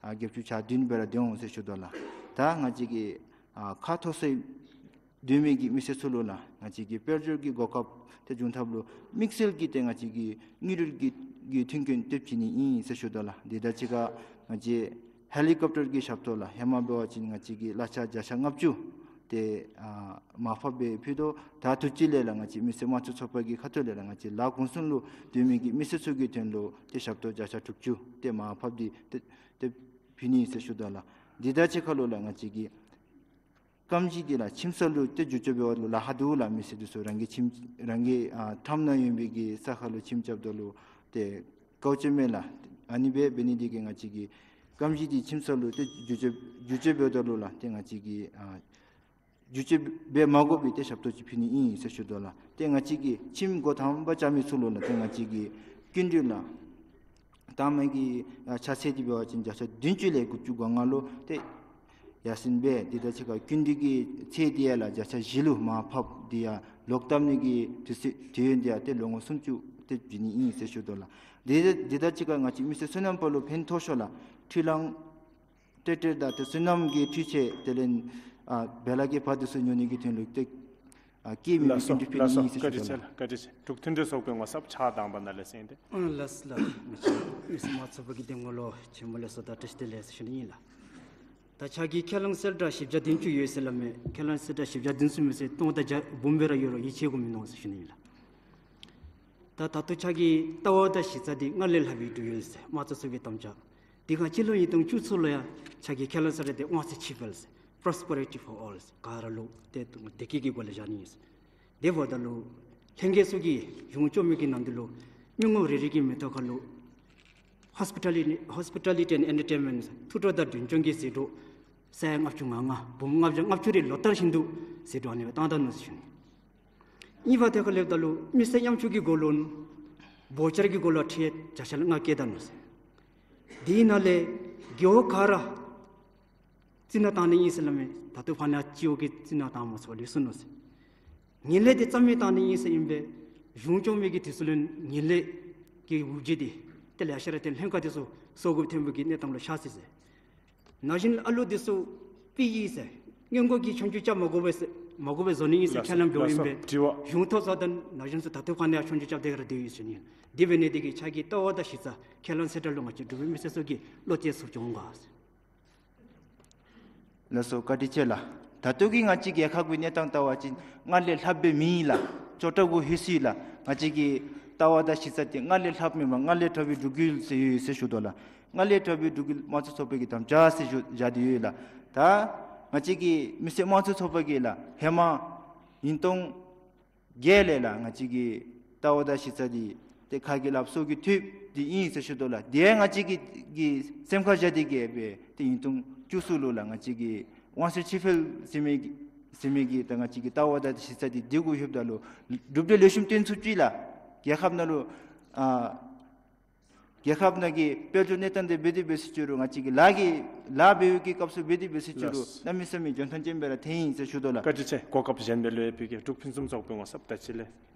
ཨ་བརྒྱད་ཅུ་གྱ་བདུན་སྦེ་ར་སྡོད་འོང་ཟེར་ཞུ་དོ་ལགས། ད་ང་བཅས་ཀྱི་ཨ་ཁ་མཐོ་སའི་སྡོད་མི་གི་མི་སེར་ཚུ་ལུ་ལགས་ང་བཅས་ཀྱི་དཔལ་འབྱོར་གྱི་གོ་སྐབས་ཏེ་འབྱུང་ཐབས་ལུ་དམིགས་བསལ་གྱིས་ཏེ་ང་བཅས་ཀྱིས་དངུལ་འབྲེལ་གྱི་གི་མཐུན་རྐྱེན་སྟབས་བྱིན་ནི་ཨིན་ཟེར་ཞུ་དོ་ལགས། དེ་དང་གཅིག་ཁར་ང་བཅས་ཧེ་ལི་ཀོབ་ཊར་གྱི་ཞབས་ཏོག་ལགས་ཧེ་མ་འབད་བ་ཅིན་ང་བཅས་ཀྱིས་གླ་ཆ་བརྒྱ་ཆ་ལྔ་བཅུ་ཏེ་ཨ་མར་ཕབ་སྦེ་ཕུལ་དོ། ད་དུས་ཅི་ལས་ལགས་ང་བཅས་མི་སེར་དམངས་གཙོའི་ཚོགས་པ་གི་ཁ་ཐུག་ལས་ལགས་ང་བཅས་ལ་གུང་སེང་ལུ་སྡོད་མི་གི་མི་སེར་ཚུ་གི་དོན་ལུ་ཏེ་ཞབས་ཏོག་བརྒྱ་ཆ་དྲུག་ཅུ་ཏེ་མར་ཕབ་སྟེ་ཏེ་ཏེ་ཕུལ་ནི་ཨིན་ཟེར་ཞུ་དོ་ལགས། དེ་དང་གཅིག་ཁར་ལུ་ལགས་ང་བཅས་ཀྱི་རྐངམ་གཞི་འདི་ལགས་ཁྱིམ་ཚང་ལུ་ཏེ་བསྒྱུར་བཅོས་འབད་བ་ལུ་ལཱ་ཁག་འདུག་ལགས། མི་སེར་འདི་ཚུ་རང་གི་ཁྱིམ་རང་གི་ཨ་ཁྲམ་ནང་ཡོད་པའི་གི་ས་ཁར་ལུ་ཁྱིམ་རྐྱབ་ད་ལུ་ཏེ་དཀའཝ་སྤྱད་མས་ལགས། ཨ་ནི་སྦེ་འབད་ནི་འདི་གིས་ང་བཅས་ཀྱི་རྐངམ་གཞི་འདི་ཁྱིམ་ཚང་ལུ་ཏེ་བསྒྱུར་བཅོས་བསྒྱུར་བཅོས་འབདཝ་ད་ལུ་ལགས་ཏེ་ང་བཅས་ཀྱིས་ཨ་བསྒྱུར་བཅོས་འབད་མ་དགོ་པའི་ཏེ་ཞབས་ཏོག་ཅིག་ཕུལ་ནི་ཨིན་ཟེར་ཞུ་དོ་ལགས། ཏེ་ང་བཅས་ཀྱི་ཁྱིམ་སྒོ་དང་པ་རྐྱབ་མི་ཚུ་ལུ་ལགས་ཏེ་ང་བཅས་ཀྱིས་སྐྱིན་འགྲུལ་ལགས་ད་མ་གི་ཨ་ཆ་ཚད་འདི་འབད་བ་ཅིན་བརྒྱ་ཆ་བདུན་ཅུ་ལས་དགུ་བཅུ་གོ་ལྔ་ལུ་ཏེ་ཡར་སེང་འབད། དེ་དང་གཅིག་ཁར་སྐྱིན་འགྲུལ་གྱི་ཚད་འདི་ཡང་ལགས་བརྒྱ་ཆ་བཞི་ལུ་མར་ཕབ། དེ་ཡང་ལོག་བཏབ་ནི་གི་དུས་ཚོད་དུས་ཡུན་འདི་ཡང་ཏེ་ལོ་ངོ་སུམ་ཅུ་ཏེ་བྱིན་ནི་ཨིན་ཟེར་ཞུ་དོ་ལགས། དེ་དེ་དང་གཅིག་ཁར་ང་བཅས་མི་སེར་སོ་ནམ་པ་ལུ་ཕན་ཐོགས་ཤོས་ལགས་འཕྲུལ་གླང་ཊེག་ཊར་དང་ཏེ་སོ་ནམ་གྱི་འཕྲུལ་ཆས་དེ་ལས་ཨ་བེ་ལ་གི་བ་འདི་ཚུ་ཉོ་ནི་གི་དོན་ལུ་ཏེ་ཨ་སྐྱེད་མི་ལགས་སོ་སྐྱིན་འགྲུལ་ཕུལ་ནི་ཨིན་ཟེར་ཞུ་དོ་ལགས། བཀའ་དྲིན་ཆེ་ལགས། བཀའ་དྲིན་ཆེ། འབྲུག་མཐུན་སྒྲིལ་ཚོགས་པའི་ངོ་ཚབ་ཕྱག་དང་པ་ནཱ་ལས་གསན་ཏེ། ཨ་ལགས་ལགས། མི་སེར་དམངས་གཙོའི་ཚོགས་པ་གི་འདེམས་ངོ་ལུ་ཆེན་མོ་ལེགས་སོ་དང་བཀྲ་ཤིས་བདེ་ལེགས་ཟེར་ཞུ་ནི་ཨིན་ལགས། ད་ཁྱེད་ཀྱིས་ཁས་བླངས་གསལ་བསྒྲགས་བཞི་བརྒྱ་བདུན་ཅུ་ཡོད་ཟེར་སླབ་མས། ཁས་བླངས་གསལ་བསྒྲགས་བཞི་བརྒྱ་བདུན་ཅུ་མེན་ཟེར་སྟོང་དང་བརྒྱ་འབུམ་སྦེ་ར་ཡོད་རུང་ཡིད་ཆེས་དགོཔ་མིན་ནུག་ཟེར་ཞུ་ནི་ཨིན་ལགས། ད་ད་ལྟོ་ཁྱེད་ཀྱི་ལྟ་བ་དང་གཞི་རྩ་འདི་སྔར་ལས་ལྷག་པའི་འབྲུག་ཡོད་ཟེར་དམངས་གཙོའི་ཚོགས་པའི་དམ་བཅའ། དེ་སྒང་སྤྱི་ལོ་ཉིས་སྟོང་བཅུ་གསུམ་ལུ་ཡང་ཁྱེད་ཀྱིས་ཁས་བླངས་གསལ་བསྒྲགས་འདི་དབང་ཚད་ཆིག་སྦེ་ཟེར་Prosperity for all ཟེར་ག་ར་ལུ་ཏེ་བདེ་སྐྱིད་ཀྱི་སྒོ་ལས་བཞག་ནི་ཨིན་ཟེར། དེ་འབདཝ་ད་ལུ་ལྷན་རྒྱས་ཚུ་གིས་གཞུང་བཅོ་མི་གི་ནང་འདི་ལུ་མི་ངོམ་རེ་རེ་གི་མིང་ཐོག་ཁར་ལུ་Hospitality Hospitality and Entertainment ཐུགས་སྤྲོ་དང་མགྲོན་སྐྱོང་གི་ཟད་འགྲོ་ས་ཡ་ལྔ་བཅུ་ང་ལྔ་འབུམ་ལྔ་བརྒྱ་ལྔ་བཅུ་རེ་ལོ་ལྟར་བཞིན་དུ་ཟད་འགྲོ་ཨ་ནི་སྦེ་བཏང་ད་ནུག་ཟེར་ཞུ་ནི། གཉིས་པ་ཐད་ཁར་སླེབས་ད་ལུ་མི་སེར་ཉམ་ཆུང་གི་སྒོ་ལུ་བའོ་ཅར་གྱི་སྒོ་ལུ་ཁྲལ་བརྒྱ་ཆ་ལྔ་བཀལ་ད་ནུག་ཟེར། དེ་ནང་ལས་རྒེད་འོག་ག་ར་ རྩི་ནག་བཏང་ནི་ཨིན་ཟེར་སླབ་མས། ད་ལྟོ་ཕར་ནཱ་སྤྱི་འོག་གི་རྩི་ནག་བཏང་མ་ཚུགས་པར་ལུས་སོ་ནུག་ཟེར། ངན་ལྷད་འདི་རྩ་མེད་བཏང་ནི་ཨིན་ཟེར་ཨིན་པས། གཞུང་སྐྱོང་མི་གི་དུས་སུ་ལུ་ངན་ལྷད་ཀྱི་འུར་བརྗིད་འདི་ཏེ་ལེ་ཤ་ར་ཏེ་ལྷན་ཁག་འདི་ཚུ་སོར་དགོཔ་ཐོན་པའི་གི་གནས་སྟངས་ལུ་ཤར་སོ་ཡི་ཟེར། ན་གཞོན་ཨ་ལུ་འདི་ཚུ་ཕྱི་ཡི་ཟེར་སྔོན་འགོག་གི་ཆོས་རྒྱུགས་རྐྱབ་མ་དགོ་པས་ཟེར་མ་དགོ་པས་བཟོ་ནི་ཨིན་ཟེར་ཁས་ལེན་འབདཝ་ཨིན་པས། ལགས་སོ། དྲི་བ། གཞུང་ཐོབ་ས་དང་ན་གཞོན་ཚུ་ད་ལྟོ་ཕར་ནཱ་ཆོས་རྒྱུགས་རྐྱབ་སྟེ་ག་ར་སྡོད་ཡོད་ཟེར་ནི། དེ་འབད་ནི་འདི་གིས་ཁྱེད་ཀྱི་ལྟ་བ་དང་གཞི་རྩ་ཁས་ལེན་ཚུ་གྲལ་ལུ་ང་བཅས་འབྲུག་པའི་མི་སེར་ཚུ་གིས་བློ་གཏད་ཚུགསཔ་འོང་ག་ཟེར། ལགས་སོ། བཀའ་དྲིན་ཆེ་ལགས། ད་ལྟོ་གི་ང་བཅས་རྒྱལ་ཁབ་ཀྱི་གནས་སྟངས་བལྟ་བ་ཅིན་སྔར་ལས་ལྷགཔ་སྦེ་མེད་ལགས། སྐྱོ་དྲགས་ལྷོད་སོ་ཡི་ལགས། ང་བཅས་ཀྱི་ལྟ་བ་དང་གཞི་རྩ་འདི་སྔར་ལས་ལྷགཔ་མེན་པར་སྔར་ལས་དྲག་པའི་འབྲུག་རྒྱལ་ཟེར་ཡོད་ཟེར་ཞུ་དོ་ལགས། སྔར་ལས་དྲག་པའི་འབྲུག་རྒྱལ་དམངས་གཙོའི་ཚོགས་པ་གིས་དམ་བཅའ་ཟེར་ཞུ་བཞག་སྟེ་ཡོད་ལགས། ད་ང་བཅས་ཀྱི་མི་སེར་དམངས་གཙོའི་ཚོགས་པ་གིས་ལགས་ཧེ་མ་ཉིས་སྟོང་བརྒྱད་ལས་ལགས་ང་བཅས་ཀྱི་ལྟ་བ་དང་གཞི་རྩ་འདི་ཏེ་ཁ་གི་སླབ་སོ་གི་ཐུབ་འདི་ཨིན་ཟེར་ཞུ་དོ་ལགས། དེ་ཡང་ང་བཅས་ཀྱིས་ཀྱིས་སེམས་ཁར་བཞག་སྟེ་གི་སྦེ་ཏེ་ཉིས་སྟོང་བཅུ་གསུམ་ལུ་ལགས་ང་བཅས་ཀྱི་དབང་སྲིད་ཕྱིར་འཕུལ་ཟེར་མི་གི་ཟེར་མི་གི་ད་ང་བཅས་ཀྱི་ལྟ་བ་དང་གཞི་རྩ་འདི་དེ་གུ་ལྷོདཔ་ད་ལུ་གྲུབ་འབྲས་ལེགས་ཤོམ་སྟོན་ཚུགས་ཅི་ལགས། རྒྱལ་ཁབ་ནང་ལུ་ཨ་རྒྱལ་ཁབ་ནང་གི་དཔལ་འབྱོར་གནས་སྟངས་འདི་འབད་དེ་འབད་ཟེར་ཅི་རུང་ང་བཅས་ཀྱི་ལཱ་གི་ལཱ་འབད་བའི་གི་སྐབས་སུ་འབད་དེ་འབད་ཟེར་ཅི་རུང་ལགས། གནམ་མེད་ས་མེད་འཇོན་ཐང་ཅན་སྦེ་ར་ཐོན་ཡི་ཟེར་ཞུ་དོ་ལགས། བཀའ་དྲིན་ཆེ། གོ་སྐབས་གཞན་སྦེ་ལུ་ཡང་ཕུལ་གེ། འབྲུག་ཕུན་སུམ་ཚོགས་པའི་ངོ་ཚབ་ད་ཅི་ལས།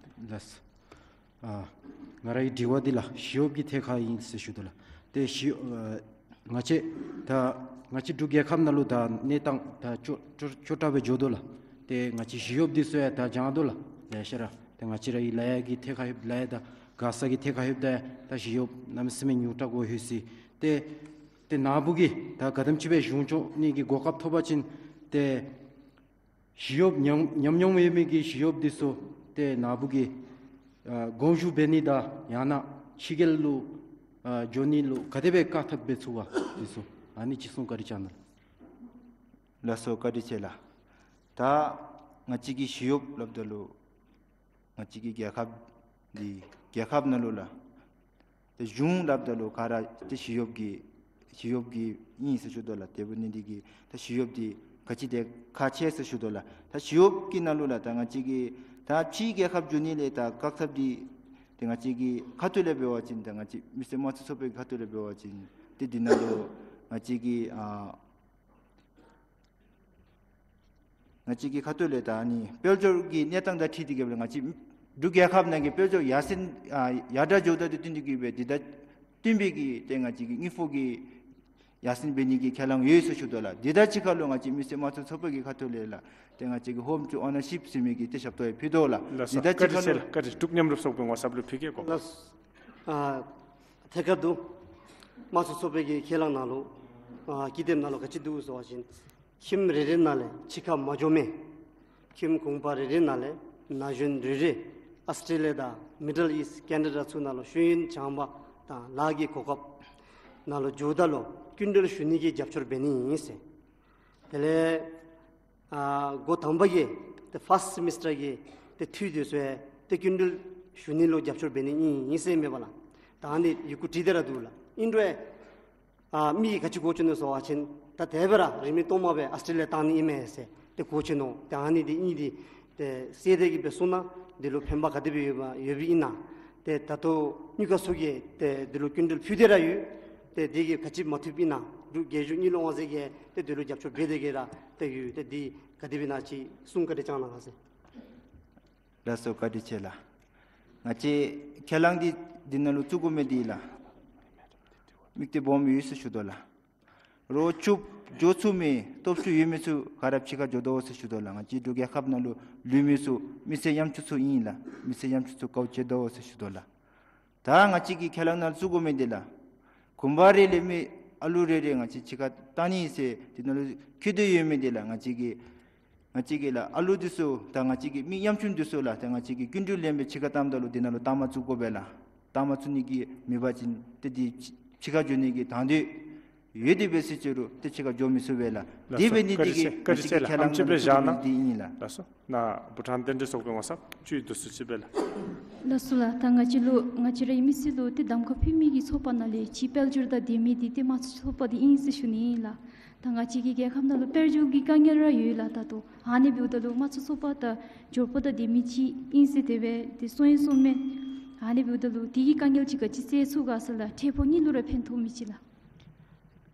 ལགས། ཨ་ང་རའི་དྲི་བ་འདི་ལགས་ཞི་གཡོགཔ་གི་ཐད་ཁར་ཨིན་ཟེར་ཞུ་དོ་ལགས། ཏེ་ཞི་ཨ་ང་བཅས་ད་ང་བཅས་འབྲུག་རྒྱལ་ཁབ་ནང་ལུ་ད་གནས་སྟངས་ད་སྐྱོ་སྐྱོ་སྐྱོ་དྲགས་སྦེ་འགྱོ་དོ་ལགས། ཏེ་ང་བཅས་ཞི་གཡོགཔ་འདི་ཚུ་ཡང་ད་འགྱངས་དོ་ལགས། ལེ་ཤ་ར་ཏེ་ང་བཅས་རའི་ལཱ་གི་ཐད་ཁར་ལྷོདཔ་ལཱ་དང་ག་ས་གི་ཐད་ཁར་ལྷོདཔ་ད་ད་ཞི་གཡོགཔ་གནམ་མེད་ས་མེད་ཉུང་དྲགས་ལྷོད་སོ་ཡི། ཏེ་ཏེ་ནཱ་བུ་གིས་ད་ག་དེམ་ཅིག་སྦེ་གཞུང་སྐྱོང་ནི་གི་གོ་སྐབས་ཐོབ་པ་ཅིན་ཏེ་ཞི་གཡོགཔ་ཉམས་ཉམས་མྱོང་ཡོད་མི་གི་ཞི་གཡོགཔ་འདི་ཚུ་ཏེ་ནཱ་བུ་གིས་ཨ་དགོངས་ཞུ་འབད་ནི་དང་ཡང་ན་ཕྱི་རྒྱལ་ལུ་ཨ་འགྱོ་ནི་ལུ་ག་དེ་སྦེ་བཀག་ཐབས་འབད་ཚུགས་ག་འདི་ཚུ་ཨ་ནི་ཅིག་གསུང་བཀའ་དྲིན་བསྐྱང་གནང་། ལགས་སོ། བཀའ་དྲིན་ཆེ་ལགས། ད་ང་བཅས་ཀྱི་ཞི་གཡོགཔ་སླབ་ད་ལུ་ང་བཅས་ཀྱི་རྒྱལ་ཁབ་འདི་རྒྱལ་ཁབ་ནང་ལུ་ལགས། ཏེ་གཞུང་སླབ་ད་ལུ་ག་ར་ཏེ་ཞི་གཡོགཔ་གི་ཞི་གཡོགཔ་གི་ཨིན་ཟེར་ཞུ་དོ་ལགས། དེ་འབད་ནི་འདི་གིས་ད་ཞི་གཡོགཔ་འདི་ག་ཅི་ཏེ་ཁག་ཆེ་ཟེར་ཞུ་དོ་ལགས། ད་ཞི་གཡོགཔ་གི་ནང་ལུ་ལགས་ད་ང་བཅས་ཀྱི་ད་ཕྱིའི་རྒྱལ་ཁབ་འགྱོ་ནི་ལས་ད་བཀག་ཐབས་འདི་ཏེ་ང་བཅས་ཀྱི་ཁ་ཐུག་ལས་འབད་བ་ཅིན་ད་ང་བཅས་མི་སེར་དམངས་གཙོའི་ཚོགས་པའི་ཁ་ཐུག་ལས་འབད་བ་ཅིན་ཏེ་འདི་ནང་ལུ་ང་བཅས་ཀྱི་ཨ་ང་བཅས་ཀྱི་ཁ་ཐུག་ལས་ད་ཨ་ནི་དཔལ་འབྱོར་གྱི་གནས་སྟངས་དང་འཁྲིལ་ཏེ་གི་སྦེ་ང་བཅས་འབྲུག་རྒྱལ་ཁབ་ནང་གི་དཔལ་འབྱོར་ཡར་སེང་ཨ་ཡར་དྲག་འགྱོཝ་དང་བསྟུན་ཏེ་གི་སྦེ་འདི་དང་བསྟུན་པའི་གི་ཏེ་ང་བཅས་ཀྱི་དངུལ་ཕོགས་ཀྱི་ཡར་སེང་འབད་ནི་གི་ཁས་བླངས་ཡོད་ཟེར་ཞུ་དོ་ལགས། འདི་དང་གཅིག་ཁར་ལུ་ང་བཅས་མི་སེར་དམངས་གཙོའི་ཚོགས་པ་གི་ཁ་ཐུག་ལས་ལགས་ཏེ་ང་བཅས་ཀྱི་ཧོམ་ཊུ་ཨོ་ནར་ཤིཔ་ཟེར་མི་གི་ཏེ་ཞབས་ཏོག་ཡང་ཕུལ་དོ་ལགས། ལགས་སོ། འདི་དང་གཅིག་ཁར་ལུ་བཀའ་དྲིན་ཆེ་ལགས། བཀའ་དྲིན། འབྲུག་མཉམ་རུབ་ཚོགས་པའི་ངོ་ཚབ་ལུ་ཕུལ་གེ་གོ། ལགས། ཨ་ཐད་ཀར་དུ་དམངས་གཙོའི་ཚོགས་པའི་གི་ཁས་བླངས་ནང་ལུ་ཨ་ཀི་དེབ་ནང་ལུ་ག་ཅི་འདུག་ཟེར་བ་ཅིན་ཁྱིམ་རེ་རེ་ནང་ལས་ཕྱི་ཁར་མ་འགྱོ་མི་ཁྱིམ་གུང་པ་རེ་རེ་ནང་ལས་ན་གཞོན་རེ་རེ་ཨཱོས་ཊེ་ལི་ཡ་དང་མི་ཌལ་ཨིསཊ་ཀེ་ན་ཌ་ཚུ་ནང་ལུ་ཤེས་ཡོན་སྦྱང་བ་དང་ལཱ་གི་གོ་སྐབས་ནང་ལུ་འགྱོཝ་ད་ལུ་སྐྱིན་འགྲུལ་ཞུ་ནི་གི་རྒྱབ་སྐྱོར་འབད་ནི་ཨིན་ཟེར། དེ་ལས་ཨ་འགོ་དང་པ་གི་ཏེ་ཕཱསཊ་སེ་མི་སི་ཊར་གི་ཏེ་འཐུས་འདི་ཚུ་ཡང་ཏེ་སྐྱིན་འགྲུལ་ཞུ་ནི་ལུ་རྒྱབ་སྐྱོར་འབད་ནི་ཨིན་ཨིན་ཟེར་མས་པ་ལགས། ད་ཨ་ནི་ཡི་གུ་བྲིས་ཏེ་ར་འདུག་ལགས། ཨིན་རུང་ཨ་མི་གིས་ག་ཅི་གོ་བཅུག་ནུག་ཟེར་བ་ཅིན་ད་དེ་སྦེ་ར་རིན་མེད་གཏོར་མ་སྦེ་ཨཱོས་ཊེ་ལི་ཡ་བཏང་ནི་ཨིན་མས་ཟེར་ཏེ་གོ་བཅུག་ནུག། ཏེ་ཨ་ནི་འདི་ཨིན་འདི་ཏེ་གསལ་ཏེ་གི་སྦེ་གསུངས་ན་འདི་ལུ་ཕན་པ་ག་དེ་སྦེ་ཡོདཔ་ཡོདཔ་ཨིན་ན། ཏེ་ད་ལྟོ་དངུལ་ཁང་ཚུ་གིས་ཏེ་འདི་ལུ་སྐྱིན་འགྲུལ་ཕུལ་ཏེ་ར་ཡོད། ཏེ་འདི་གིས་ག་ཅི་མ་ཐུབ་ཨིན་ན་འབྲུག་རྒྱལ་གཞུང་དངུལ་ལས་དབང་འཛིན་གྱིས་ཏེ་འདི་ལུ་རྒྱབ་སྐྱོར་འབད་དེ་གི་ར་ཏེ་ཡོད། ཏེ་འདི་ག་དེ་སྦེ་ཨིན་ན་ཅིག་གསུང་བཀའ་དྲིན་བསྐྱང་གནང་ཟེར། ལགས་སོ། བཀའ་དྲིན་ཆེ་ལགས། ང་བཅས་ཁས་བླངས་འདི་འདི་ནང་ལུ་བཙུགས་དགོ་མི་འདི་ལགས་དམིགས་གཏད་སྦོམ་ཡོད་ཟེར་ཞུ་དོ་ལགས། རོགས་ཕྱུགཔོ་འགྱོ་ཚུགས་མི་སྟོབས་ཤུགས་ཡོད་མི་ཚུ་ག་ར་ཕྱི་ཁར་འགྱོ་དོ་ཟེར་ཞུ་དོ་ལགས། ང་བཅས་འབྲུག་རྒྱལ་ཁབ་ནང་ལུ་ལུས་མི་ཚུ་མི་སེར་ཡམ་ཆུང་ཚུ་ཨིན་ལགས། མི་སེར་ཡམ་ཆུང་ཚུ་དཀའཝ་སྤྱད་དོ་ཟེར་ཞུ་དོ་ལགས། ད་ང་བཅས་ཀྱི་ཁས་བླངས་ནང་བཙུགས་དགོ་མི་འདི་ལགས་གུང་པ་རེ་ལས་མི་ཨ་ལུ་རེ་རེ་ང་བཅས་ཕྱི་ཁར་བཏང་ནི་ཟེར་འདི་ནང་ལུ་འཁོད་དེ་ཡོད་མི་འདི་ལགས། ང་བཅས་ཀྱི་ང་བཅས་ཀྱི་ལགས་ཨ་ལུ་འདི་ཚུ་དང་ང་བཅས་ཀྱི་མི་ཡམ་ཆུང་འདི་ཚུ་ལགས་ད་ང་བཅས་ཀྱིས་སྐྱིན་འགྲུལ་ལེན་སྦེ་ཕྱི་ཁར་བཏངམ་ད་ལུ་འདི་ནང་ལུ་བཏང་མ་ཚུགས་དགོ་པས་ལགས། བཏང་མ་ཚུགས་ནི་གི་མེད་པ་ཅིན་ཏེ་འདི་ཕྱི་ཁར་འགྱོ་ནི་གི་དང་འདོད་ཡོད་དེ་འབད་ཟེར་ཅི་རུང་ཏེ་ཕྱི་ཁར་འགྱོ་མི་ཚུགས་པས་ལགས། ལགས་སོ། དེ་འབད་ནི་འདི་གིས་བཀའ་དྲིན་ཆེ་ལགས། ང་བཅས་ཀྱི་ཁས་བླངས་ནང་བཙུགས་དགོ་མི་འདི་ཨིན་ལགས། ལགས་སོ། ནཱ་བྷུ་ཊཱན་བསྟན་འགྲོའི་ཚོགས་པའི་ངོ་ཚབ་བཅུད་བསྡུ་ཚུལ་ཅིག་སྦེ་ལགས། ལགས་སོ་ལགས། ད་ང་བཅས་ལུ་ང་བཅས་རའི་མི་སེར་ལུ་ཏེ་གདམ་ཁ་ཕུལ་མི་གི་ཚོགས་པ་ནང་ལས་ཅིག་དཔལ་འབྱོར་དང་ལྡན་མི་འདི་ཏེ་དམངས་གཙོའི་ཚོགས་པ་འདི་ཨིན་ཟེར་ཞུ་ནི་ཨིན་ལགས། ད་ང་བཅས་ཀྱི་རྒྱལ་ཁབ་ནང་ལུ་དཔལ་འབྱོར་གྱི་དཀའ་ངལ་ར་ཡོད་ལགས་ད་ལྟོ། ཨ་ནི་འབདཝ་ད་ལུ་དམངས་གཙོའི་ཚོགས་པ་དང་འབྱོར་པ་དང་ལྡན་མི་ཅིག་ཨིན་ཟེར་དེ་སྦེ་ཏེ་གསུངས་ཡི་གསུངམ་མས། ཨ་ནི་འབདཝ་ད་ལུ་དེ་གི་དཀའ་ངལ་ཅིག་ག་ཅི་སེལ་ཚུགས་ག་ཟེར་ལགས། འཕྲལ་ཕུགས་གཉིས་ལུ་ར་ཕན་ཐོགས་མི་ཅིག་ལགས།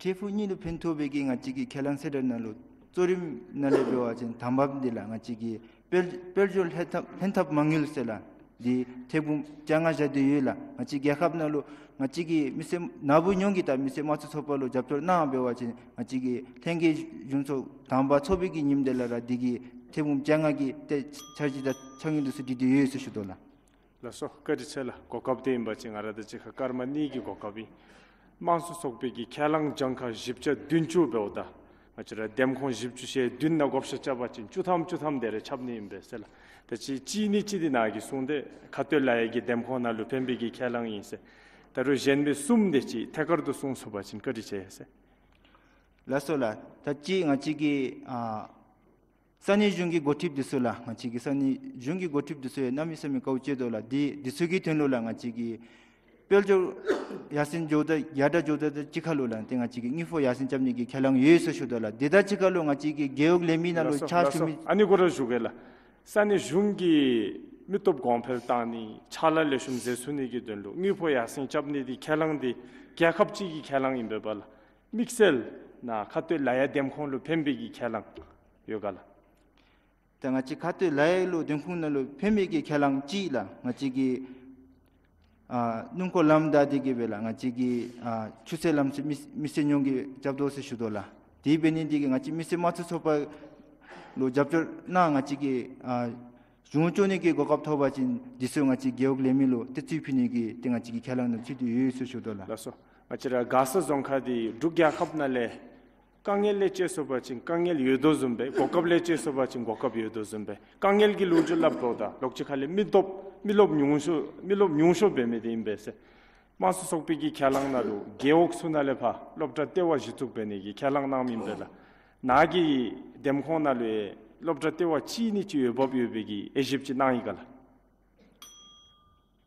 འབྲས་བུ་གཉིས་ལུ་ཕན་ཐོགས་པའི་གི་ང་བཅས་ཀྱི་ཁས་བླངས་གསལ་བསྒྲགས་ནང་ལུ་གཙོ་རིམ་ནང་ལས་འབད་བ་ཅིན་དང་པམ་འདི་ལགས་ང་བཅས་ཀྱི་དཔལ་དཔལ་འབྱོར་ལྷན་ཐབས་ལྷན་ཐབས་མ་དངུལ་ཟེར་ལགས། འདི་ཐེར་འབུམ་བཅོ་ལྔ་བཞག་སྟེ་ཡོད་ལགས། ང་བཅས་རྒྱལ་ཁབ་ནང་ལུ་ང་བཅས་ཀྱི་མི་སེར་ནཱ་བུ་ཉོང་གི་དང་མི་སེར་དམངས་གཙོའི་ཚོགས་པ་ལུ་རྒྱབ་སྐྱོར་གནང་འབད་བ་ཅིན་ང་བཅས་ཀྱི་ལྷན་རྒྱས་གཞུང་ཚོགས་དང་པ་ཚོགས་པའི་གི་ཉིནམ་དེ་ལས་ར་འདི་གི་ཐེར་འབུམ་བཅོ་ལྔ་གི་ཏེ་འཆར་གཞི་དང་ཕྱག་སྙིགས་འདི་ཚུ་སྒྲིག་སྟེ་ཡོད་ཟེར་ཞུ་དོ་ལགས། ལགས་སོ། བཀའ་དྲིན་ཆེ་ལགས། གོ་སྐབས་དེ་ཨིན་པ་ཅིན་ང་ར་དང་གཅིག་ཁར་སྐར་མ་གཉིས་ཀྱི་གོ་སྐབས་ཨིན། དམངས་གཙོའི་ཚོགས་པའི་གི་ཁས་བླངས་གྱངས་ཁ་བཞི་བརྒྱ་བདུན་ཅུ་འབདཝ་ད་ང་བཅས་ར་འདེམས་ཁོངས་བཞི་བཅུ་ཞེ་བདུན་ནང་བགོ་བཤའ་རྐྱབ་པ་ཅིན་བཅུ་ཐམ་བཅུ་ཐམ་དེ་རེ་ཁྱབ་ནི་ཨིན་པས་ཟེར་ལགས། ད་ཅི་གཅིག་ནི་གཅིག་འདི་ནཱ་གིས་གསུངས་ཏེ་ཁ་སྟོད་ལ་ཡ་གི་འདེམས་ཁོངས་ནང་ལུ་ཕན་པའི་གི་ཁས་བླངས་ཨིན་ཟེར། ད་རུང་གཞན་པའི་གསུམ་དེ་ཅིག་ཐད་ཀར་དུ་གསུངས་ཚུགས་པ་ཅིན་བཀའ་དྲིན་ཆེ་ཟེར། ལགས་སོ་ལགས། ད་ཅི་ང་བཅས་ཀྱི་ཨ་ས་གནས་གཞུང་གི་འགོ་ཁྲིདཔ་འདི་ཚུ་ལགས། ང་བཅས་ཀྱི་ས་གནས་གཞུང་གི་འགོ་ཁྲིདཔ་འདི་ཚུ་ཡང་གནམ་མེད་ས་མེད་དཀའཝ་སྤྱད་དོ་ལགས། འདི་འདི་ཚུ་གི་དོན་ལུ་ལགས་ང་བཅས་ཀྱི་དཔལ་འབྱོར་ཡར་སེང་འགྱོཝ་ད་ཡར་དྲག་འགྱོཝ་ད་གཅིག་ཁར་ལུ་ལགས་ཏེ་ང་བཅས་ཀྱིས་དངུལ་ཕོགས་ཡར་སེང་རྐྱབ་ནི་གི་ཁས་བླངས་ཡོད་ཟེར་ཞུ་དོ་ལགས། དེ་དང་གཅིག་ཁར་ལུ་ང་བཅས་ཀྱི་རྒེད་འོག་ལས་མི་ནང་ལུ་ལགས་སོ། ཕྱག་ལགས་ཞུ་སོ། མི་ཨ་ནི་གུ་ར་ཞུ་གེ་ལགས། ས་གནས་གཞུང་གི་མི་སྟོབས་གོང་འཕེལ་བཏང་ནི་ཕྱག་ལཱ་ལེགས་ཤོམ་མཛད་ཚུགས་ནི་གི་དོན་ལུ་དངུལ་ཕོགས་ཡར་སེང་རྐྱབ་ནི་འདི་ཁས་བླངས་འདི་རྒྱལ་ཁབ་ཅིག་གི་ཁས་བླངས་ཨིན་པས་པ་ལགས། དམིགས་བསལ་ནཱ་ཁ་སྟོད་ལ་ཡ་འདེམས་ཁོངས་ལུ་ཕན་པའི་གི་ཁས་བླངས་ཡོད་ག་ལགས། ད་ང་བཅས་ཁ་སྟོད་ལ་ཡ་ལུ་འདེམས་ཁོངས་ནང་ལུ་ཕན་པའི་གི་ཁས་བླངས་ཅིག་ལགས། ང་བཅས་ཀྱི་ཨ་སྣུམ་འཁོར་ལམ་བདའ་སྟེ་གི་སྦེ་ལགས་ང་བཅས་ཀྱི་ཨ་ཆུ་ཚོད་ལམ་ཟེར་མི་མི་སེར་ཉོང་གི་རྐྱབ་དོ་ཟེར་ཞུ་དོ་ལགས། དེ་འབད་ནི་འདི་གིས་ང་བཅས་མི་སེར་དམངས་གཙོའི་ཚོགས་པ་ལུ་རྒྱབ་སྐྱོར་གནང་ང་བཅས་ཀྱི་ཨ་གཞུང་སྐྱོང་ནི་གི་གོ་སྐབས་ཐོབ་པ་ཅིན་འདི་ཚུ་ང་བཅས་རྒེད་འོག་ལས་མི་ལུ་ཏེ་གཙོས་ཕུལ་ནི་གི་ཏེ་ང་བཅས་ཀྱི་ཁས་བླངས་ནང་ཚུད་དེ་ཡོད་ཟེར་ཞུ་དོ་ལགས། ལགས་སོ། ང་བཅས་ར་མགར་ས་རྫོང་ཁག་འདི་འབྲུག་རྒྱལ་ཁབ་ནང་ལས་དཀའ་ངལ་ལས་སྤྱད་སོང་པ་ཅིན་དཀའ་ངལ་ཡོད་དོ་བཟུམ་སྦེ་གོ་སྐབས་ལས་སྤྱད་སོང་པ་ཅིན་གོ་སྐབས་ཡོད་དོ་བཟུམ་སྦེ་དཀའ་ངལ་གྱི་ལོ་རྒྱུས་སླབ་དོ་ད་ལོགས་ཅིག་ཁ་ལས་མི་སྟོབས་མི་རློབས་ཉུང་ཤོས་མི་རློབས་ཉུང་ཤོས་འབད་མི་འདི་ཨིན་པས་ཟེར། དམངས་གཙོའི་ཚོགས་པའི་གི་ཁས་བླངས་ནང་ལུ་རྒེད་འོག་ཚུ་ནང་ལས་ཕར་སློབ་གྲྭ་ལྟེ་བ་གཞི་བཙུགས་འབད་ནི་གི་ཁས་བླངས་གནངམ་ཨིན་པས་ལགས། ནཱ་གི་འདེམས་ཁོངས་ནང་ལུ་ཡང་སློབ་གྲྭ་ལྟེ་བ་གཅིག་ནི་གཅིག་འོས་འབབ་ཡོད་པའི་གི་དབྱེ་ཞིབ་ཅིག་གནང་ཡི་ག་ལགས།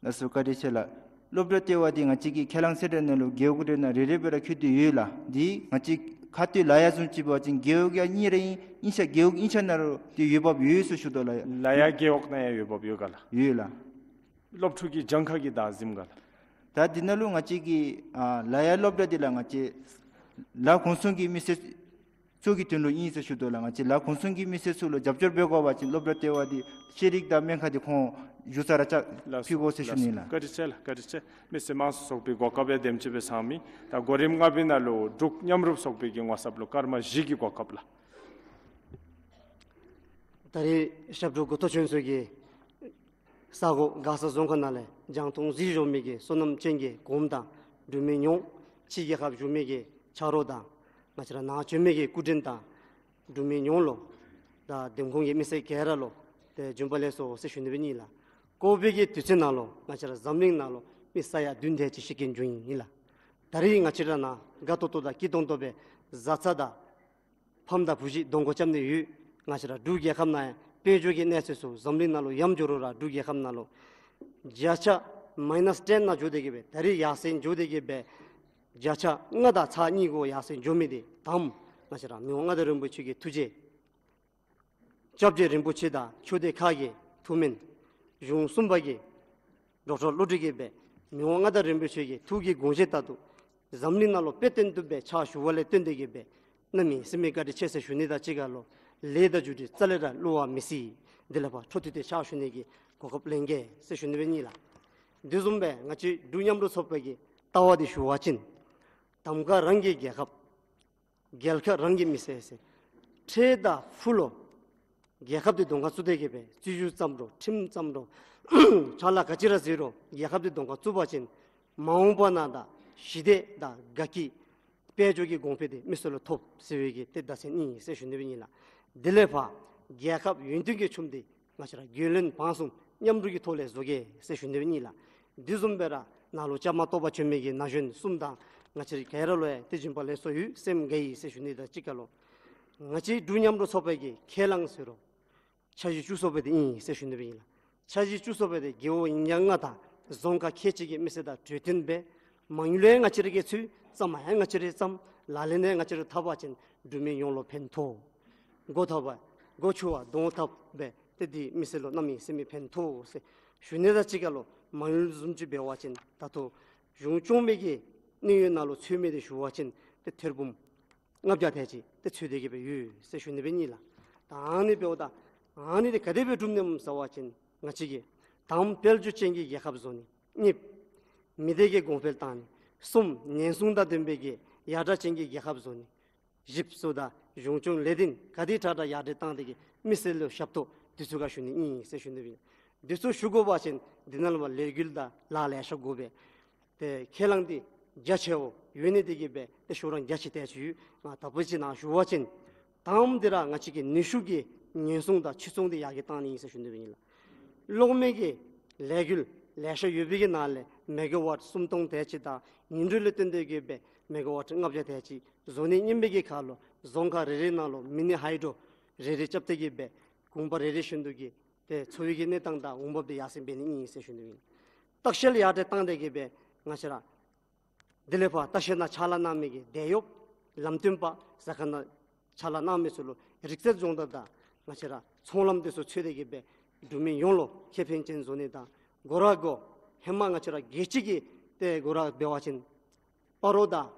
ལགས་སོ་བཀའ་དྲིན་ཆེ་ལགས། སློབ་གྲྭ་ལྟེ་བ་འདི་ང་བཅས་ཀྱི་ཁས་བླངས་གསལ་བསྒྲགས་ནང་ལུ་རྒེད་འོག་རེ་ནང་རེ་རེ་སྦེ་ར་བཀོད་དེ་ཡོད་ལགས། འདི་ང་བཅས་ཁ་སྟོད་ལ་ཡ་བཟུམ་ཅིག་འབད་བ་ཅིན་རྒེད་འོག་ཡང་གཉིས་རེ་ཨིན། ཨིན་ཤ་རྒེད་འོག་ཨིན་ཤ་ནང་ར་འདི་འོས་འབབ་ཡོད་ཟེར་ཞུ་དོ་ལགས། ལ་ཡ་རྒེད་འོག་ནང་ཡང་འོས་འབབ་ཡོད་ག་ལགས། ཡོད་ལགས། སློབ་ཕྲུག་གི་གྱངས་ཁ་གིས་བདའ་ཟུན་ག་ལགས། ད་འདི་ནང་ལུ་ང་བཅས་ཀྱི་ཨ་ལ་ཡ་སློབ་གྲྭ་འདི་ལགས་ང་བཅས་ལ་གུང་སེང་གི་མི་སེར་ཚུ་གི་དོན་ལུ་ཨིན་ཟེར་ཞུ་དོ་ལགས། ང་བཅས་ལ་གུང་སེང་གི་མི་སེར་ཚུ་ལུ་རྒྱབ་སྐྱོར་འབད་དགོ་པ་ཅིན་སློབ་གྲྭ་ལྟེ་བ་འདི་ཤེས་རིག་དང་སྨན་ཁང་འདི་ཁོང་བཞུགས་ས་ར་ཅིག་ལགས་སོ། ཕུལ་དགོ་ཟེར་ཞུ་ནི་ལགས། བཀའ་དྲིན་ཆེ་ལགས། བཀའ་དྲིན་ཆེ། མི་སེར་དམངས་གཙོའི་ཚོགས་པའི་གོ་སྐབས་ཡང་དེམ་ཅིག་སྦེ་ཚང་མི། ད་གོ་རིམ་ལྔ་པའི་ནང་ལུ་འབྲུག་མཉམ་རུབ་ཚོགས་པའི་གི་ངོ་ཚབ་ལུ་སྐར་མ་བཞི་གི་གོ་སྐབས་ལགས། ད་རེས་ཞབས་དྲུང་མགུ་ཏོ་ཆོས་མཚོ་གི་ས་གོ་མགར་ས་རྫོང་ཁག་ནང་ལས་རྒྱང་མཐོང་གཟིགས་བཞུགས་མི་གི་བསོད་ནམས་ཅན་གྱི་གོངམ་དང་འབྲུག་མི་ཉོང་ཕྱི་རྒྱལ་ཁབ་བཞུགས་མི་གི་ཆ་རོགས་དང་ང་བཅས་ར་ནཱ་བྱོན་མི་གི་སྐུ་མགྲོན་དང་འབྲུག་མི་ཉོང་ལུ་དང་འདེམས་ཁོངས་ཀྱི་མི་སེར་ག་ར་ལུ་ཏེ་བྱོན་པ་ལེགས་སོ་ཟེར་ཞུ་ནི་སྦེ་ཨིན་ལགས། ལྐོག་པའི་གི་དུས་ཚོད་ནང་ལུ་ང་བཅས་ར་འཛམ་གླིང་ནང་ལུ་མི་ས་ཡ་བདུན་དེ་ཅིག་ཤི་རྐྱེན་བྱུང་ཡི་ཨིན་ལགས། ད་རེས་ང་བཅས་ར་ནཱ་དགའ་ཏོག་ཏོ་དང་སྐྱིད་ཏོང་ཏོ་སྦེ་བཟའ་ཚང་དང་ཕམ་དང་བུ་གཞི་གདོང་སྐོར་རྐྱབ་ནི་ཡོད། ང་བཅས་ར་འབྲུག་རྒྱལ་ཁབ་ནང་ཡང་དཔལ་འབྱོར་གྱི་གནས་ཚད་ཚུ་འཛམ་གླིང་ནང་ལུ་ཡངམ་འགྱོ་རུང་ར་འབྲུག་རྒྱལ་ཁབ་ནང་ལུ་བརྒྱ་ཆ་མའི་ནཱས་ཊེན་ནང་འགྱོ་སྟེ་གི་སྦེ་ད་རེས་ཡར་སེང་འགྱོ་སྟེ་གི་སྦེ་བརྒྱ་ཆ་ལྔ་དང་ཚག་གཉིས་གུ་ཡར་སེང་འགྱོ་མི་འདི་དང་པ་ང་བཅས་ར་མི་དབང་མངའ་བདག་རིན་པོ་ཆེ་གི་ཐུགས་རྗེ། སྐྱབས་རྗེ་རིན་པོ་ཆེ་དང་ཆོས་སྡེ་ཁག་གི་ཐུགས་སྨོན། གཞུང་གསུམ་པ་གི་ཌོག་ཊར་བློ་གྲོས་ཀྱིས་སྦེ་མི་དབང་མངའ་བདག་རིན་པོ་ཆེ་གི་ཐུགས་ཀྱི་དགོངས་བཞེད་ལྟར་དུ་འཛམ་གླིང་ནང་ལུ་དཔེ་སྟོན་བཏུབ་སྦེ་ཕྱག་ཞུ་བ་ལས་བརྟེན་ཏེ་གི་སྦེ་གནམ་མེད་ས་མེད་བཀའ་དྲིན་ཆེ་ཟེར་ཞུ་ནི་དང་གཅིག་ཁར་ལུ་ལས་དང་བརྒྱུད་རིམ་རྩ་ལས་ར་བསླུ་བ་མི་སྲིད། དེ་ལས་ཕར་འཕྲོ་མཐུད་དེ་ཕྱག་ཞུ་ནི་གི་གོ་སྐབས་ལེན་གེ་ཟེར་ཞུ་ནི་སྦེ་ཨིན་ལགས། དེ་བཟུམ་སྦེ་ང་བཅས་འབྲུག་མཉམ་རུབ་ཚོགས་པ་གི་ལྟ་བ་འདི་ཞུ་བ་ཅིན་གདམ་ཁ་རང་གི་རྒྱལ་ཁབ། རྒྱལ་ཁབ་རང་གི་མི་སེར་ཟེར། འཕྲལ་དང་ཕུགས་ལུ་རྒྱལ་ཁབ་འདི་གདོང་ཁར་བཙུགས་ཏེ་གི་སྦེ་སྲིད་བྱུས་བརྩམ་རུང་ཁྲིམས་བརྩམ་རུང་ཕྱག་ལཱ་ག་ཅི་ར་མཛད་རུང་རྒྱལ་ཁབ་འདི་གདོང་ཁར་བཙུགས་པ་ཅིན་མ་འོངས་པ་ནང་ད་ཞི་བདེ་དང་དགའ་སྐྱིད་དཔལ་འབྱོར་གྱི་གོང་འཕེལ་འདི་མི་སེར་ལུ་ཐོབ་ཟེར་བའི་གི་ཏེ་བརྡ་མཚོན་ཨིན་ཟེར་ཞུ་ནི་སྦེ་ཨིན་ལགས། དེ་ལས་ཕར་རྒྱལ་ཁབ་ཡུན་བརྟན་གྱི་ཁྱིམ་འདི་ང་བཅས་ར་རྒྱུས་ལོན་བང་གསུམ་མཉམ་རུབ་ཀྱི་ཐོག་ལས་བཟོ་གེ་ཟེར་ཞུ་ནི་སྦེ་ཨིན་ལགས། དེ་བཟུམ་སྦེ་ར་ནཱ་ལུ་བཅའ་མར་གཏོགས་པར་བྱོན་མི་གི་ན་གཞོན་གསུམ་དང་ང་བཅས་ར་ག་ར་ལུ་ཡང་ཏེ་བྱོན་པ་ལེགས་སོ་ཡོད་སེམས་དགའ་ཡི་ཟེར་ཞུ་ནི་དང་གཅིག་ཁར་ལུ་ང་བཅས་འབྲུག་མཉམ་རུབ་ཚོགས་པའི་གི་ཁས་བླངས་ཟེར་རུང་འཆར་གཞི་བཅུ་གསུམ་པ་འདི་ཨིན་ཟེར་ཞུ་ནི་སྦེ་ཨིན་ལགས། འཆར་གཞི་བཅུ་གསུམ་པ་འདི་རྒེད་འོག་ཉེར་ལྔ་དང་རྫོང་ཁག་ཁལ་གཅིག་གི་མི་སེར་དང་གྲོས་བསྟུན་འབད། མ་དངུལ་ཡང་ང་བཅས་ར་གིས་ཚུད། བརྩམ་ཡང་ང་བཅས་ར་གིས་བརྩམ། ལག་ལེན་ཡང་ང་བཅས་ར་གིས་འཐབ་པ་ཅིན་འབྲུག་མི་ཡོངས་ལུ་ཕན་ཐོགས། སྒོ་འཐབ་པ་སྒོ་ཕྱུག་པ་གདོང་འཐབ་འབད་དེ་འདི་མི་སེར་ལུ་གནམ་མེད་ས་མེད་ཕན་ཐོགས་ཟེར་ཞུ་ནི་དང་གཅིག་ཁར་ལུ་མ་དངུལ་བཟུམ་ཅིག་འབད་བ་ཅིན་ད་ལྟོ་གཞུང་སྐྱོང་མི་གི་ གནས་ཡུལ་ནང་ལུ་འཚོལ་མི་འདི་ཞུ་བ་ཅིན་ཏེ་ཐེར་འབུམ་ལྔ་བརྒྱ་དེ་ཅིག་ཏེ་འཚོལ་ཏེ་གི་སྦེ་ཡོད་ཟེར་ཞུ་ནི་སྦེ་ཨིན་ལགས། ད་ཨ་ནི་འབདཝ་ད་ཨ་ནི་འདི་ག་དེ་སྦེ་སྒྲུབ་ནི་སྨོ་ཟེར་བ་ཅིན་ང་བཅས་ཀྱིས་དང་པ་དཔལ་འབྱོར་ཅན་གྱི་རྒྱལ་ཁབ་བཟོ་ནི། གཉིས་པ་མི་སྡེ་གི་གོང་འཕེལ་བཏང་ནི། གསུམ་པ་ཉེན་སྲུང་དང་ལྡན་པའི་གི་ཡར་དྲག་ཅན་གྱི་རྒྱལ་ཁབ་བཟོ་ནི། བཞི་པ་སོ་དང་གཞུང་སྐྱོང་ལས་དོན་ག་དེ་དྲག་དྲག་ཡར་དྲག་བཏང་སྟེ་གི་མི་སེར་ལུ་ཞབས་ཏོག་འདི་ཚུ་ག་ཞུ་ནི་ཨིན་ཟེར་ཞུ་ནི་སྦེ། འདི་ཚུ་ཞུ་དགོ་པ་ཅིན་འདི་ནང་ལུ་མ་ལས་འགུལ་དང་ལཱ་ལེ་ཤ་དགོ་པས། ཏེ་ཁས་བླངས་འདི་རྒྱ་ཆེཝ་ཡོད་ནི་དེ་གིས་སྦེ་ཏེ་ཤུགས་རང་རྒྱ་ཆེ་ཏེ་ཅིག་ཡོད། ང་ད་ཕུ་ཅིག་ནང་ཞུ་བ་ཅིན་དང་པ་འདི་ར་ང་བཅས་ཀྱི་ནུས་ཤུགས་ཀྱི་ཉེན་སྲུང་དང་ཕྱིར་ཚོང་འདི་ཡར་རྒྱས་བཏང་ནི་ཨིན་ཟེར་ཞུ་ནི་སྦེ་ཨིན་ལགས། གློག་མེ་གི་ལས་འགུལ་ལེ་ཤ་ཡོད་པའི་གི་ནང་ལས་མེ་ག་ཝཊ་སུམ་སྟོང་དེ་ཅིག་དང་ཡུན་རིང་ལུ་བརྟེན་ཏེ་གི་སྦེ་མེ་ག་ཝཊ་ལྔ་བརྒྱ་དེ་ཅིག་བཟོ་ནི་ཨིན་པའི་གི་ཁར་ལུ་རྫོང་ཁག་རེ་རེ་ནང་ལུ་མི་ནི་ཧའི་ཌོ་རེ་རེ་རྐྱབ་སྟེ་གི་སྦེ་གུང་པ་རེ་རེ་བཞིན་དུ་གི་ཏེ་འཚོ་བའི་གི་གནས་སྟངས་དང་འོང་འབབ་འདི་ཡར་སེང་འབད་ནི་ཨིན་ཟེར་ཞུ་ནི་ཨིན། ལྟ་བཤལ་ཡར་དྲག་བཏང་སྟེ་གི་སྦེ་ང་བཅས་ར་དེ་ལས་ཕར་ལྟ་བཤལ་ནང་ཕྱག་ལཱ་གནང་མི་གི་འདེད་གཡོགཔ་ལམ་སྟོན་པ་ཟ་ཁང་ནང་ཕྱག་ལཱ་གནང་མི་ཚུ་ལུ་རིག་རྩལ་སྦྱོང་བརྡར་དང་ང་བཅས་ར་ཚོང་ལམ་འདི་ཚུ་འཚོལ་ཏེ་གི་སྦེ་འབྲུག་མི་ཡོངས་ལུ་ཁེ་ཕན་ཅན་བཟོ་ནི་དང་སྒོ་ར་སྒོ་ཧེ་མ་ང་བཅས་ར་རྒྱལ་སྤྱི་གི་ཏེ་སྒོ་ར་འབད་བ་ཅིན་སྤ་རོ་དང་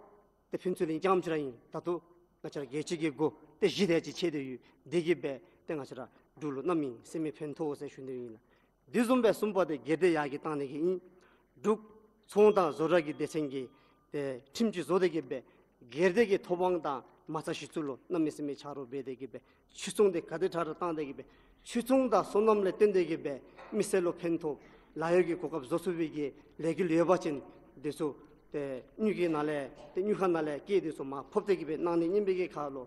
ཏེ་ཕུན་ཚོགས་གླིང་རྐྱངམ་ཅིག་ར་ཨིན། ད་ལྟོ་ང་བཅས་ར་རྒྱལ་སྤྱི་གི་སྒོ་ཏེ་བཞི་དེ་ཅིག་ཕྱེ་སྟེ་ཡོད། དེ་གིས་སྦེ་ཏེ་ང་བཅས་ར་འབྲུག་ལུ་གནམ་མེད་ས་མེད་ཕན་ཐོགས་ཟེར་ཞུ་ནི་ཨིན་ལགས། དེ་བཟུམ་སྦེ་གསུམ་པ་འདི་སྒེར་སྡེ་ཡར་རྒྱས་བཏང་ནི་གི་ཨིན། འབྲུག་ཚོང་དང་བཟོ་གྲྭ་གི་སྡེ་ཚན་གྱི་ཏེ་ཁྲིམས་ཅིག་བཟོ་སྟེ་གི་སྦེ་སྒེར་སྡེ་གི་ཐོབ་དབང་དང་མ་རྩ་གཞི་བཙུགས་ལུ་གནམ་མེད་ས་མེད་ཆ་རོགས་འབད་དེ་གི་སྦེ་ཕྱིར་ཚོང་འདི་ག་དེ་དྲག་དྲག་བཏང་སྟེ་གི་སྦེ་ཕྱིར་ཚོང་དང་སོ་ནམ་ལས་བརྟེན་ཏེ་གི་སྦེ་མི་སེར་ལུ་ཕན་ཐོགས་ལཱ་གཡོག་གི་གོ་སྐབས་བཟོ་ཚུགས་པའི་གི་ལས་འགུལ་ཡོད་པ་ཅིན་འདི་ཚུ་ཏེ་དངུལ་གྱི་ནང་ལས་ཏེ་དངུལ་ཁང་ནང་ལས་སྐྱེད་འདི་ཚུ་མར་ཕབ་སྟེ་གི་སྦེ་གནང་ནི་ཨིན་པའི་གི་ཁར་ལུ་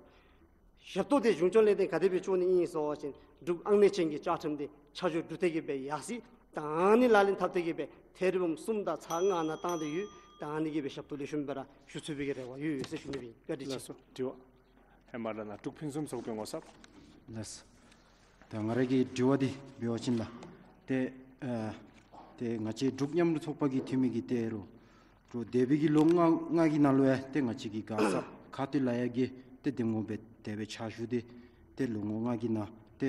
ཞབས་ཏོག་འདི་གཞུང་སྐྱོང་ལས་དོན་ག་དེ་སྦེ་སྐྱོང་ནི་ཨིན་ཟེར་བ་ཅིན་འབྲུག་ཨང་གནས་ཅན་གྱི་བཅའ་ཁྲིམས་འདི་ཆ་འཇོག་གྲུབ་སྟེ་གི་སྦེ་ཡར་སོང་ཡི། ད་ཨ་ནི་ལག་ལེན་འཐབ་སྟེ་གི་སྦེ་ཐེར་འབུམ་གསུམ་དང་ཚག་ལྔ་ནང་བཏང་སྟེ་ཡོད། ད་ཨ་ནི་གི་སྦེ་ཞབས་ཏོག་ལེགས་ཤོམ་སྦེ་ར་ཞུ་ཚུགས་པའི་གི་རེ་བ་ཡོད་ཟེར་ཞུ་ནི་སྦེ་བཀའ་དྲིན་ཆེ། ལགས་སོ། དྲི་བ་ཧེ་མ་ར་ནཱ་འབྲུག་ཕུན་སུམ་ཚོགས་པའི་ངོ་ཚབ། ལགས་སོ། ད་ང་ར་གི་དྲི་བ་འདི་འབད་བ་ཅིན་ལགས། ཏེ་ཨ་ཏེ་ང་བཅས་འབྲུག་མཉམ་རུབ་ཚོགས་པ་གིས་འཐུས་མི་གིས་ཏེ་རུང་འབྲུག་འདས་པའི་གི་ལོ་ལྔ་ལྔ་གི་ནང་ལུ་ཡང་ཏེ་ང་བཅས་ཀྱི་མགར་ས་ཁ་སྟོད་ལ་ཡ་གི་ཏེ་འདེམས་ངོ་སྦེ་དེ་སྦེ་ཕྱག་ཞུ་སྟེ་ཏེ་ལོ་ངོ་ལྔ་གི་ནང་ཏེ་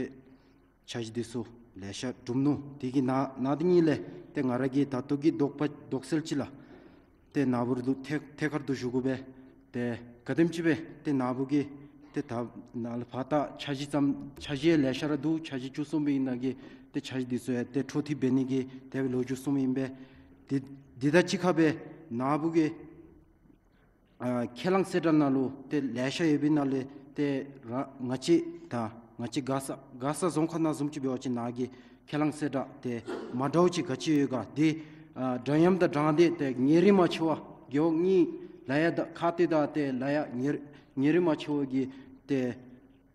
འཆར་གཞི་འདི་ཚུ་ལེ་ཤ་གྲུབ་ནུག། དེ་གི་ནང་ནང་དེ་ཉིད་ལས་ཏེ་ང་ར་གི་ད་ལྟོ་གི་དོགས་པ་དོགས་སེལ་ཅིག་ལགས། ཏེ་ནཱ་བུ་ལུ་ཐད་ཐད་ཀར་དུ་ཞུ་དགོ་པས། ཏེ་ག་དེམ་ཅིག་སྦེ་ཏེ་ནཱ་བུ་གིས་ཏེ་ད་ནཱ་ལས་ཕར་ད་འཆར་གཞི་ཙམ་འཆར་གཞི་ལེ་ཤ་ར་འདུག། འཆར་གཞི་བཅུ་གསུམ་པའི་ནང་གི་ཏེ་འཆར་གཞི་འདི་ཚུ་ཡང་ཏེ་འཕྲོ་མཐུད་འབད་ནི་གི་ཏེ་ལོ་རྒྱུས་གསུངམ་ཨིན་པས། འདི་འདི་དང་གཅིག་ཁར་སྦེ་ནཱ་བུ་གིས་ཨ་ཁས་བླངས་གསལ་བསྒྲགས་ནང་ལུ་ཏེ་ལེ་ཤ་ཡོད་པའི་ནང་ལས་ཏེ་ར་ང་བཅས་ད་ང་བཅས་མགར་ས་མགར་ས་རྫོང་ཁག་ནང་བཟུམ་ཅིག་འབད་བ་ཅིན་ནཱ་གི་ཁས་བླངས་གསལ་བསྒྲགས་ཏེ་མ་འདྲཝ་ཅིག་ག་ཅི་ཡོད་ག། ཏེ་ཨ་འདྲ་མཉམ་དང་དྲང་བདེན་ཏེ་ཉེ་རིང་མ་ཕྱེ་བར་རྒེད་འོག་གཉིས་ལ་ཡ་དང་ཁ་སྟོད་དང་ཏེ་ལ་ཡ་ཉེ་ཉེ་རིང་མ་ཕྱེ་བར་གྱི་ཏེ་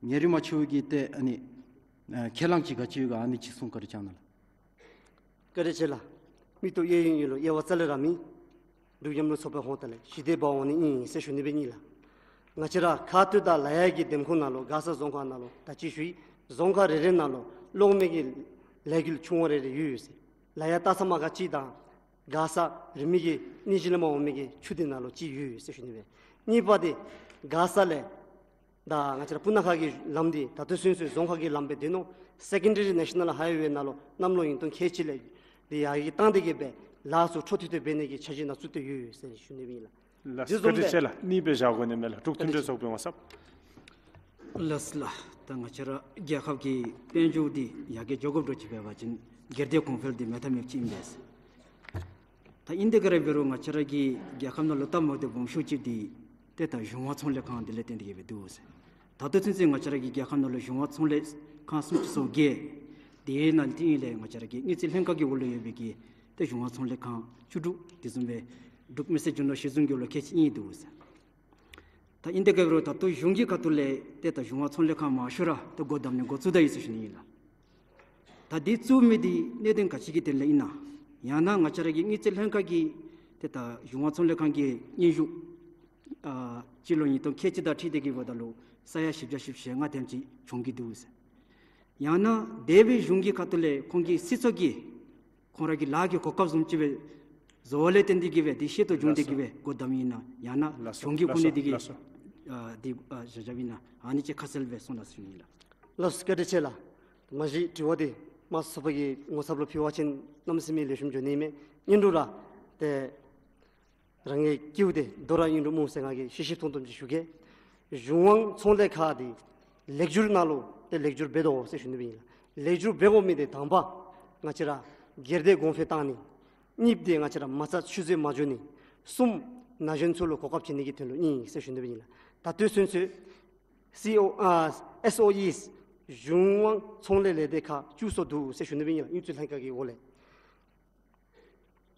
ཉེ་རིང་མ་ཕྱེ་བར་གྱི་ཏེ་ཨ་ནི་ཨ་ཁས་བླངས་ཅིག་ག་ཅི་ཡོད་ག། ཨ་ནི་ཅིག་གསུང་བཀའ་དྲིན་བསྐྱང་གནང་ལགས། བཀའ་དྲིན་ཆེ་ལགས། མིག་ཏོ་གཡས་གཡོན་གཡོན་ལུ་དབྱེ་བ་རྩ་ལས་ར་མེད། འབྲུག་མཉམ་རུབ་ཚོགས་པའི་ཧོངས་ལས་ཞི་བདེ་འབག་འོང་ནི་ཨིན་ཟེར་ཞུ་ནི་སྦེ་ཨིན་ལགས། ང་བཅས་ར་ཁ་སྟོད་དང་ལ་ཡ་གི་འདེམས་ཁོངས་ནང་ལུ་མགར་ས་རྫོང་ཁག་ནང་ལུ་ད་ཅི་ཞུ་ཡི། རྫོང་ཁག་རེ་རེ་ནང་ལུ་གློག་མེ་གི་ལས་འགུལ་ཆུང་བ་རེ་རེ་ཡོད་ཡོད་ཟེར། ལ་ཡ་སྟག་ཚང་མ་ག་ཅི་དང་མགར་ས་རིང་མོ་གི་གནས་གཞི་ལས་མར་འོང་མི་གི་ཆུ་འདི་ནང་ལུ་ཅིག་ཡོད་ཡོད་ཟེར་ཞུ་ནི་སྦེ། གཉིས་པ་འདི་མགར་ས་ལས་ད་ང་བཅས་ར་སྤུ་ན་ཁ་གི་ལམ་འདི་ད་ལྟོ་ཚུན་ཚོད་རྫོང་ཁག་གི་ལམ་སྦེ་སྡོད་ནུག། སེ་ཀེན་ཌ་རི་ནེ་ཤ་ནཱལ་ཧའི་ཝེ་ནང་ལུ་གནམ་ལོ་ཉིས་སྟོང་ཁལ་གཅིག་ལས་འདི་ཡར་རྒྱས་བཏང་སྟེ་གི་སྦེ་ལཱ་ཚུ་འཕྲོ་མཐུད་དེ་འབད་ནི་གི་འཆར་གཞི་ནང་བཙུགས་ཏེ་ཡོད་ཡོད་ཟེར་ཞུ་ནི་སྦེ་ཨིན་ལགས། ལགས་སོ། འདི་བཟུམ་བཀའ་དྲིན་ཆེ་ལགས། གཉིས་པ་བཞག་དགོ་ནི་མས་ལགས། འབྲུག་མཐུན་སྒྲིལ་ཚོགས་པའི་ངོ་ཚབ། ལགས་སོ་ལགས། ད་ང་བཅས་ར་རྒྱལ་ཁབ་ཀྱི་དཔལ་འབྱོར་འདི་ཡར་རྒྱས་འགྱོ་དགོཔ་འདྲཝ་ཅིག་འབད་བ་ཅིན་སྒེར་སྡེ་གོང་འཕེལ་འདི་མེད་ཐབས་མེདཔ་ཅིག་ཨིན་པས། ད་ཨིན་ཏེ་ག་ར་འབད་རུང་ང་བཅས་ར་གི་རྒྱལ་ཁབ་ནང་ལུ་སྟབས་མ་བདེཝ་སྦོམ་ཤོས་ཅིག་འདི་ཏེ་ད་གཞུང་བ་ཚོང་ལས་ཁང་འདི་ལས་བརྟེན་ཏེ་གི་སྦེ་འདུག་ཟེར། ད་ལྟོ་ཚུན་ཚོད་ང་བཅས་ར་གི་རྒྱལ་ཁབ་ནང་ལུ་གཞུང་བ་ཚོང་ལས་ཁང་སུམ་ཅུ་སོ་བརྒྱད། དེ་ནང་དེ་ཨིན་ལས་ང་བཅས་ར་གི་དངུལ་རྩིས་ལྷན་ཁག་གི་འོག་ལུ་ཡོད་པའི་གི་ཏེ་གཞུང་བ་ཚོང་ལས་ཁང་བཅུ་དྲུག། དེ་བཟུམ་སྦེ་འབྲུག་མི་སེར་རྒྱུ་ནོར་གཞི་བཟུང་རྒྱུ་ལུ་ཁལ་གཅིག་ཨིན་འདུག་ཟེར། ད་ཨིན་ཏེ་ག་ར་འབད་རུང་ད་ལྟོ་གཞུང་གི་ཁ་ཐུག་ལས་ཏེ་ད་གཞུང་བ་ཚོང་ལས་ཁང་མང་ཤོས་ར་ཏེ་སྒོ་བསྡམ་ནི་འགོ་བཙུགས་ད་ཡི་ཟེར་ཞུ་ནི་ཨིན་ལགས། ད་འདི་བཙུགས་མི་འདི་གནད་དོན་ག་ཅི་གི་དོན་ལས་ཨིན་ན། ཡང་ན་ང་བཅས་ར་གི་དངུལ་རྩིས་ལྷན་ཁག་གིས་ཏེ་ད་གཞུང་བ་ཚོང་ལས་ཁང་གི་དངུལ་ཞུ་ཨ་སྤྱི་ལོ་ཉིས་སྟོང་ཁལ་གཅིག་དང་འཁྲིལ་ཏེ་གི་འབདཝ་ད་ལུ་ས་ཡ་བཞི་བརྒྱ་བཞི་བཅུ་ཞེ་ལྔ་དེམ་ཅིག་བྱུང་གི་འདུག་ཟེར། ཡང་ན་འདས་པའི་གཞུང་གི་ཁ་ཐུག་ལས་ཁོང་གི་སྲིད་ཚོགས་ཀྱིས་ཁོང་ར་གི་ལཱ་གི་གོ་སྐབས་བཟུམ་ཅིག་སྦེ་བཟོ་བ་ལས་བརྟེན་ཏེ་གི་སྦེ་འདི་ཤེས་རྟོགས་བྱུང་སྟེ་གི་སྦེ་སྒོ་བསྡམ་ཨིན་ན། ཡང་ན་ལགས་སོ། གཞུང་གི་ལགས་ཁོངས་ནས་འདི་གི་ལགས་སོ། ཨ་འདི་ཨ་བཞག་བཞགཔ་ཨིན་ན། ཨ་ནི་ཅིག་ཁ་གསལ་སྦེ་གསུང་གནང་ཟེར་ཞུ་ནི་ཨིན་ལགས། ལགས་སོ། བཀའ་དྲིན་ཆེ་ལགས། མ་གཞི་དྲི་བ་འདི་མ་ཚོགས་པ་གི་ངོ་ཚབ་ལུ་ཕུལ་བ་ཅིན་གནམ་མེད་ས་མེད་ལེགས་ཤོམ་འགྱོ་ནི་མས། ཨིན་རུང་ར་ཏེ་ རང་གི་སྐྱེཝ་དེ་རྡོ་ར་ཨིན་རུང་སྨོ་ཟེར་ང་གིས་ཤེས་ཤེས་མཐོང་མཐོངམ་ཅིག་ཞུ་གེ། གཞུང་དབང་ཚོང་ལས་ཁག་འདི་ལེགས་བསྒྱུར་ནང་ལུ་ཏེ་ལེགས་བསྒྱུར་འབད་དོ་ཟེར་ཞུ་ནི་སྦེ་ཨིན་ལགས། ལེགས་བསྒྱུར་འབད་དགོ་མི་འདི་དང་པ་ང་བཅས་ར་སྒེར་སྡེ་གོང་འཕེལ་བཏང་ནི། གཉིས་པ་འདི་ང་བཅས་ར་མ་རྩ་ཆུད་ཟོས་མ་འགྱོ་ནི། གསུམ་ན་གཞོན་ཚུ་ལུ་གོ་སྐབས་བྱིན་ནི་གི་དོན་ལུ་ཨིན་ཟེར་ཞུ་ནི་སྦེ་ཨིན་ལགས། ད་ལྟོ་ཚུན་ཚོད་སི་ཨོ་ཨ་ཨེསི་ཨོ་ཨིསི་གཞུང་དབང་ཚོང་ལས་ལས་སྡེ་ཁག་བཅུ་གསུམ་འདུག་ཟེར་ཞུ་ནི་སྦེ་ཨིན་ལགས། དབུས་གཙོའི་ལྷན་ཁག་གི་འོག་ལས།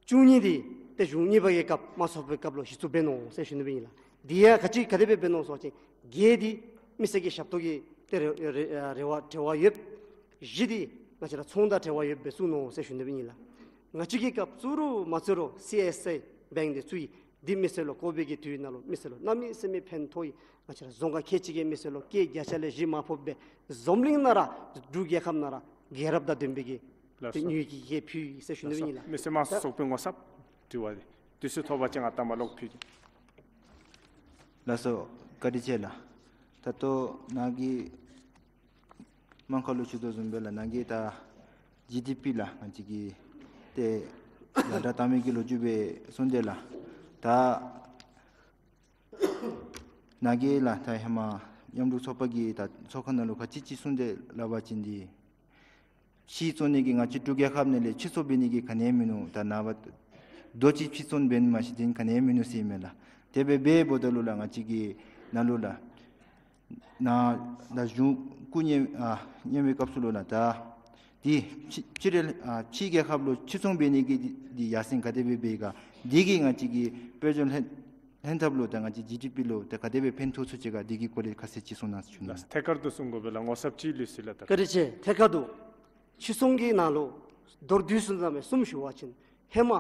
བཅུ་གཉིས་འདི་ཏེ་གཞུང་གཉིས་པ་གི་སྐབས་དམངས་གཙོ་གི་སྐབས་ལུ་གཞི་བཙུགས་འབད་ནུག་ཟེར་ཞུ་ནི་སྦེ་ཨིན་ལགས། འདི་ཡང་ག་ཅི་ག་དེ་སྦེ་འབད་ནུག་ཟེར་བ་ཅིན་བརྒྱད་འདི་མི་སེར་གྱི་ཞབས་ཏོག་གི་ཏེ་རེ་རེ་རེ་བ་འབྲེལ་བ་ཡོད། བཞི་འདི་ང་བཅས་ར་ཚོང་དང་འབྲེལ་བ་ཡོདཔ་སྦེ་བཙུགས་ནུག་ཟེར་ཞུ་ནི་སྦེ་ཨིན་ལགས། ང་བཅས་ཀྱི་སྐབས་བཙུགས་རུང་མ་བཙུགས་རུང་སི་ཨེསི་ཨའི་བེངཀ་འདི་བཙུགས་ཡི། འདི་མི་སེར་ལུ་ཀོ་བིཌ་ཀྱི་དུས་ནང་ལུ་མི་སེར་ལུ་གནམ་མེད་ས་མེད་ཕན་ཐོགས་ཡི། ང་བཅས་ར་རྫོང་ཁག་ཁལ་གཅིག་གི་མི་སེར་ལུ་སྐྱེད་བརྒྱ་ཆ་ལས་བཞི་མ་ཕོགཔ་སྦེ་འཛམ་གླིང་ནང་ར་འབྲུག་རྒྱལ་ཁབ་ནང་ར་རྒྱལ་རབས་དང་ལྡན་པའི་གི་ལགས་སོ། དེ་ཉོས་ཀྱི་གི་ཕུལ་ཡི་ཟེར་ཞུ་ནི་ལགས་སོ། ཨིན་ལགས། མི་སེར་དམངས་གཙོ་ཚོགས་པའི་ངོ་ཚབ་དྲི་བ་འདི་དུས་ཚོད་ཐོབ་པ་ཅིན་ང་ལྟ་མ་ལོག་ཕུལ་གེ། ལགས་སོ། བཀའ་དྲིན་ཆེ་ལགས། ད་ལྟོ་ནཱ་གིས་དམངས་ཁ་ལུ་ཞུ་དོ་བཟུམ་སྦེ་ལགས། ནཱ་གིས་ད་ཇི་ཌི་པི་ལགས་ང་བཅས་ཀྱི་ཏེ་ཡར་དྲག་བཏང་མི་གི་ལོ་རྒྱུས་སྦེ་གསུངས་དེས་ལགས། ད་ནཱ་གིས་ལགས་ད་ཧེ་མ་མཉམ་རུབ་ཚོགས་པ་གི་ད་ཚོགས་ཁང་ནང་ལུ་ག་ཅི་ཅིག་གསུངས་དེས་ལགས་པ་ཅིན་འདི་ཕྱིར་བཙོང་ནི་གི་ང་བཅས་འབྲུག་རྒྱལ་ཁབ་ནང་ལས་ཕྱིར་བཙོང་འབད་ནི་གི་ག་ནི་ཡང་མིན་ནུག། ད་ནངས་པ་རྡོ་ཅིག་ཕྱིར་བཙོང་འབད་ནི་མ་གཞི་འདི་ག་ནི་ཡང་མིན་ནུག་ཟེར་ཨིན་མས་ལགས། དེ་སྦེ་འབདཝ་ད་ལུ་ལགས་ང་བཅས་ཀྱི་ནང་ལུ་ལགས་ནཱ་ད་གཞུང་སྐུ་གཉེར་ཨ་གཉེར་བའི་སྐབས་སུ་ལུ་ལགས་ད་འདི་ཕྱི་ཕྱི་རྒྱལ་ཨ་ཕྱི་རྒྱལ་ཁབ་ལུ་ཕྱིར་བཙོང་འབད་ནི་གི་འདི་ཡར་སེང་ག་དེ་སྦེ་འབད་ག། འདི་གིས་ང་བཅས་ཀྱི་དཔལ་འབྱོར་ལྷན་ལྷན་ཐབས་ལུ་ད་ང་བཅས་ཇི་ཌི་པི་ལུ་ད་ག་དེ་སྦེ་ཕན་ཐོགས་ཚུགས་ཅི་ག། འདི་གི་སྐོར་ལས་ཁ་གསལ་ཅིག་གསུང་གནང་ཟེར་ཞུ་ནི། ལགས་སོ། ཐད་ཀར་དུ་གསུང་དགོ་པས་ལགས། ངོ་ཚབ་ཅིག་ལུས་ཅི་ལགས། ད་བཀའ་དྲིན་ཆེ། ཐད་ཀར་དུ་ཕྱིར་བཙོང་གི་ནང་ལུ་མདོར་བསྡུས་སུ་ཙམ་སྦེ་གསུམ་ཞུ་བ་ཅིན་ཧེ་མ་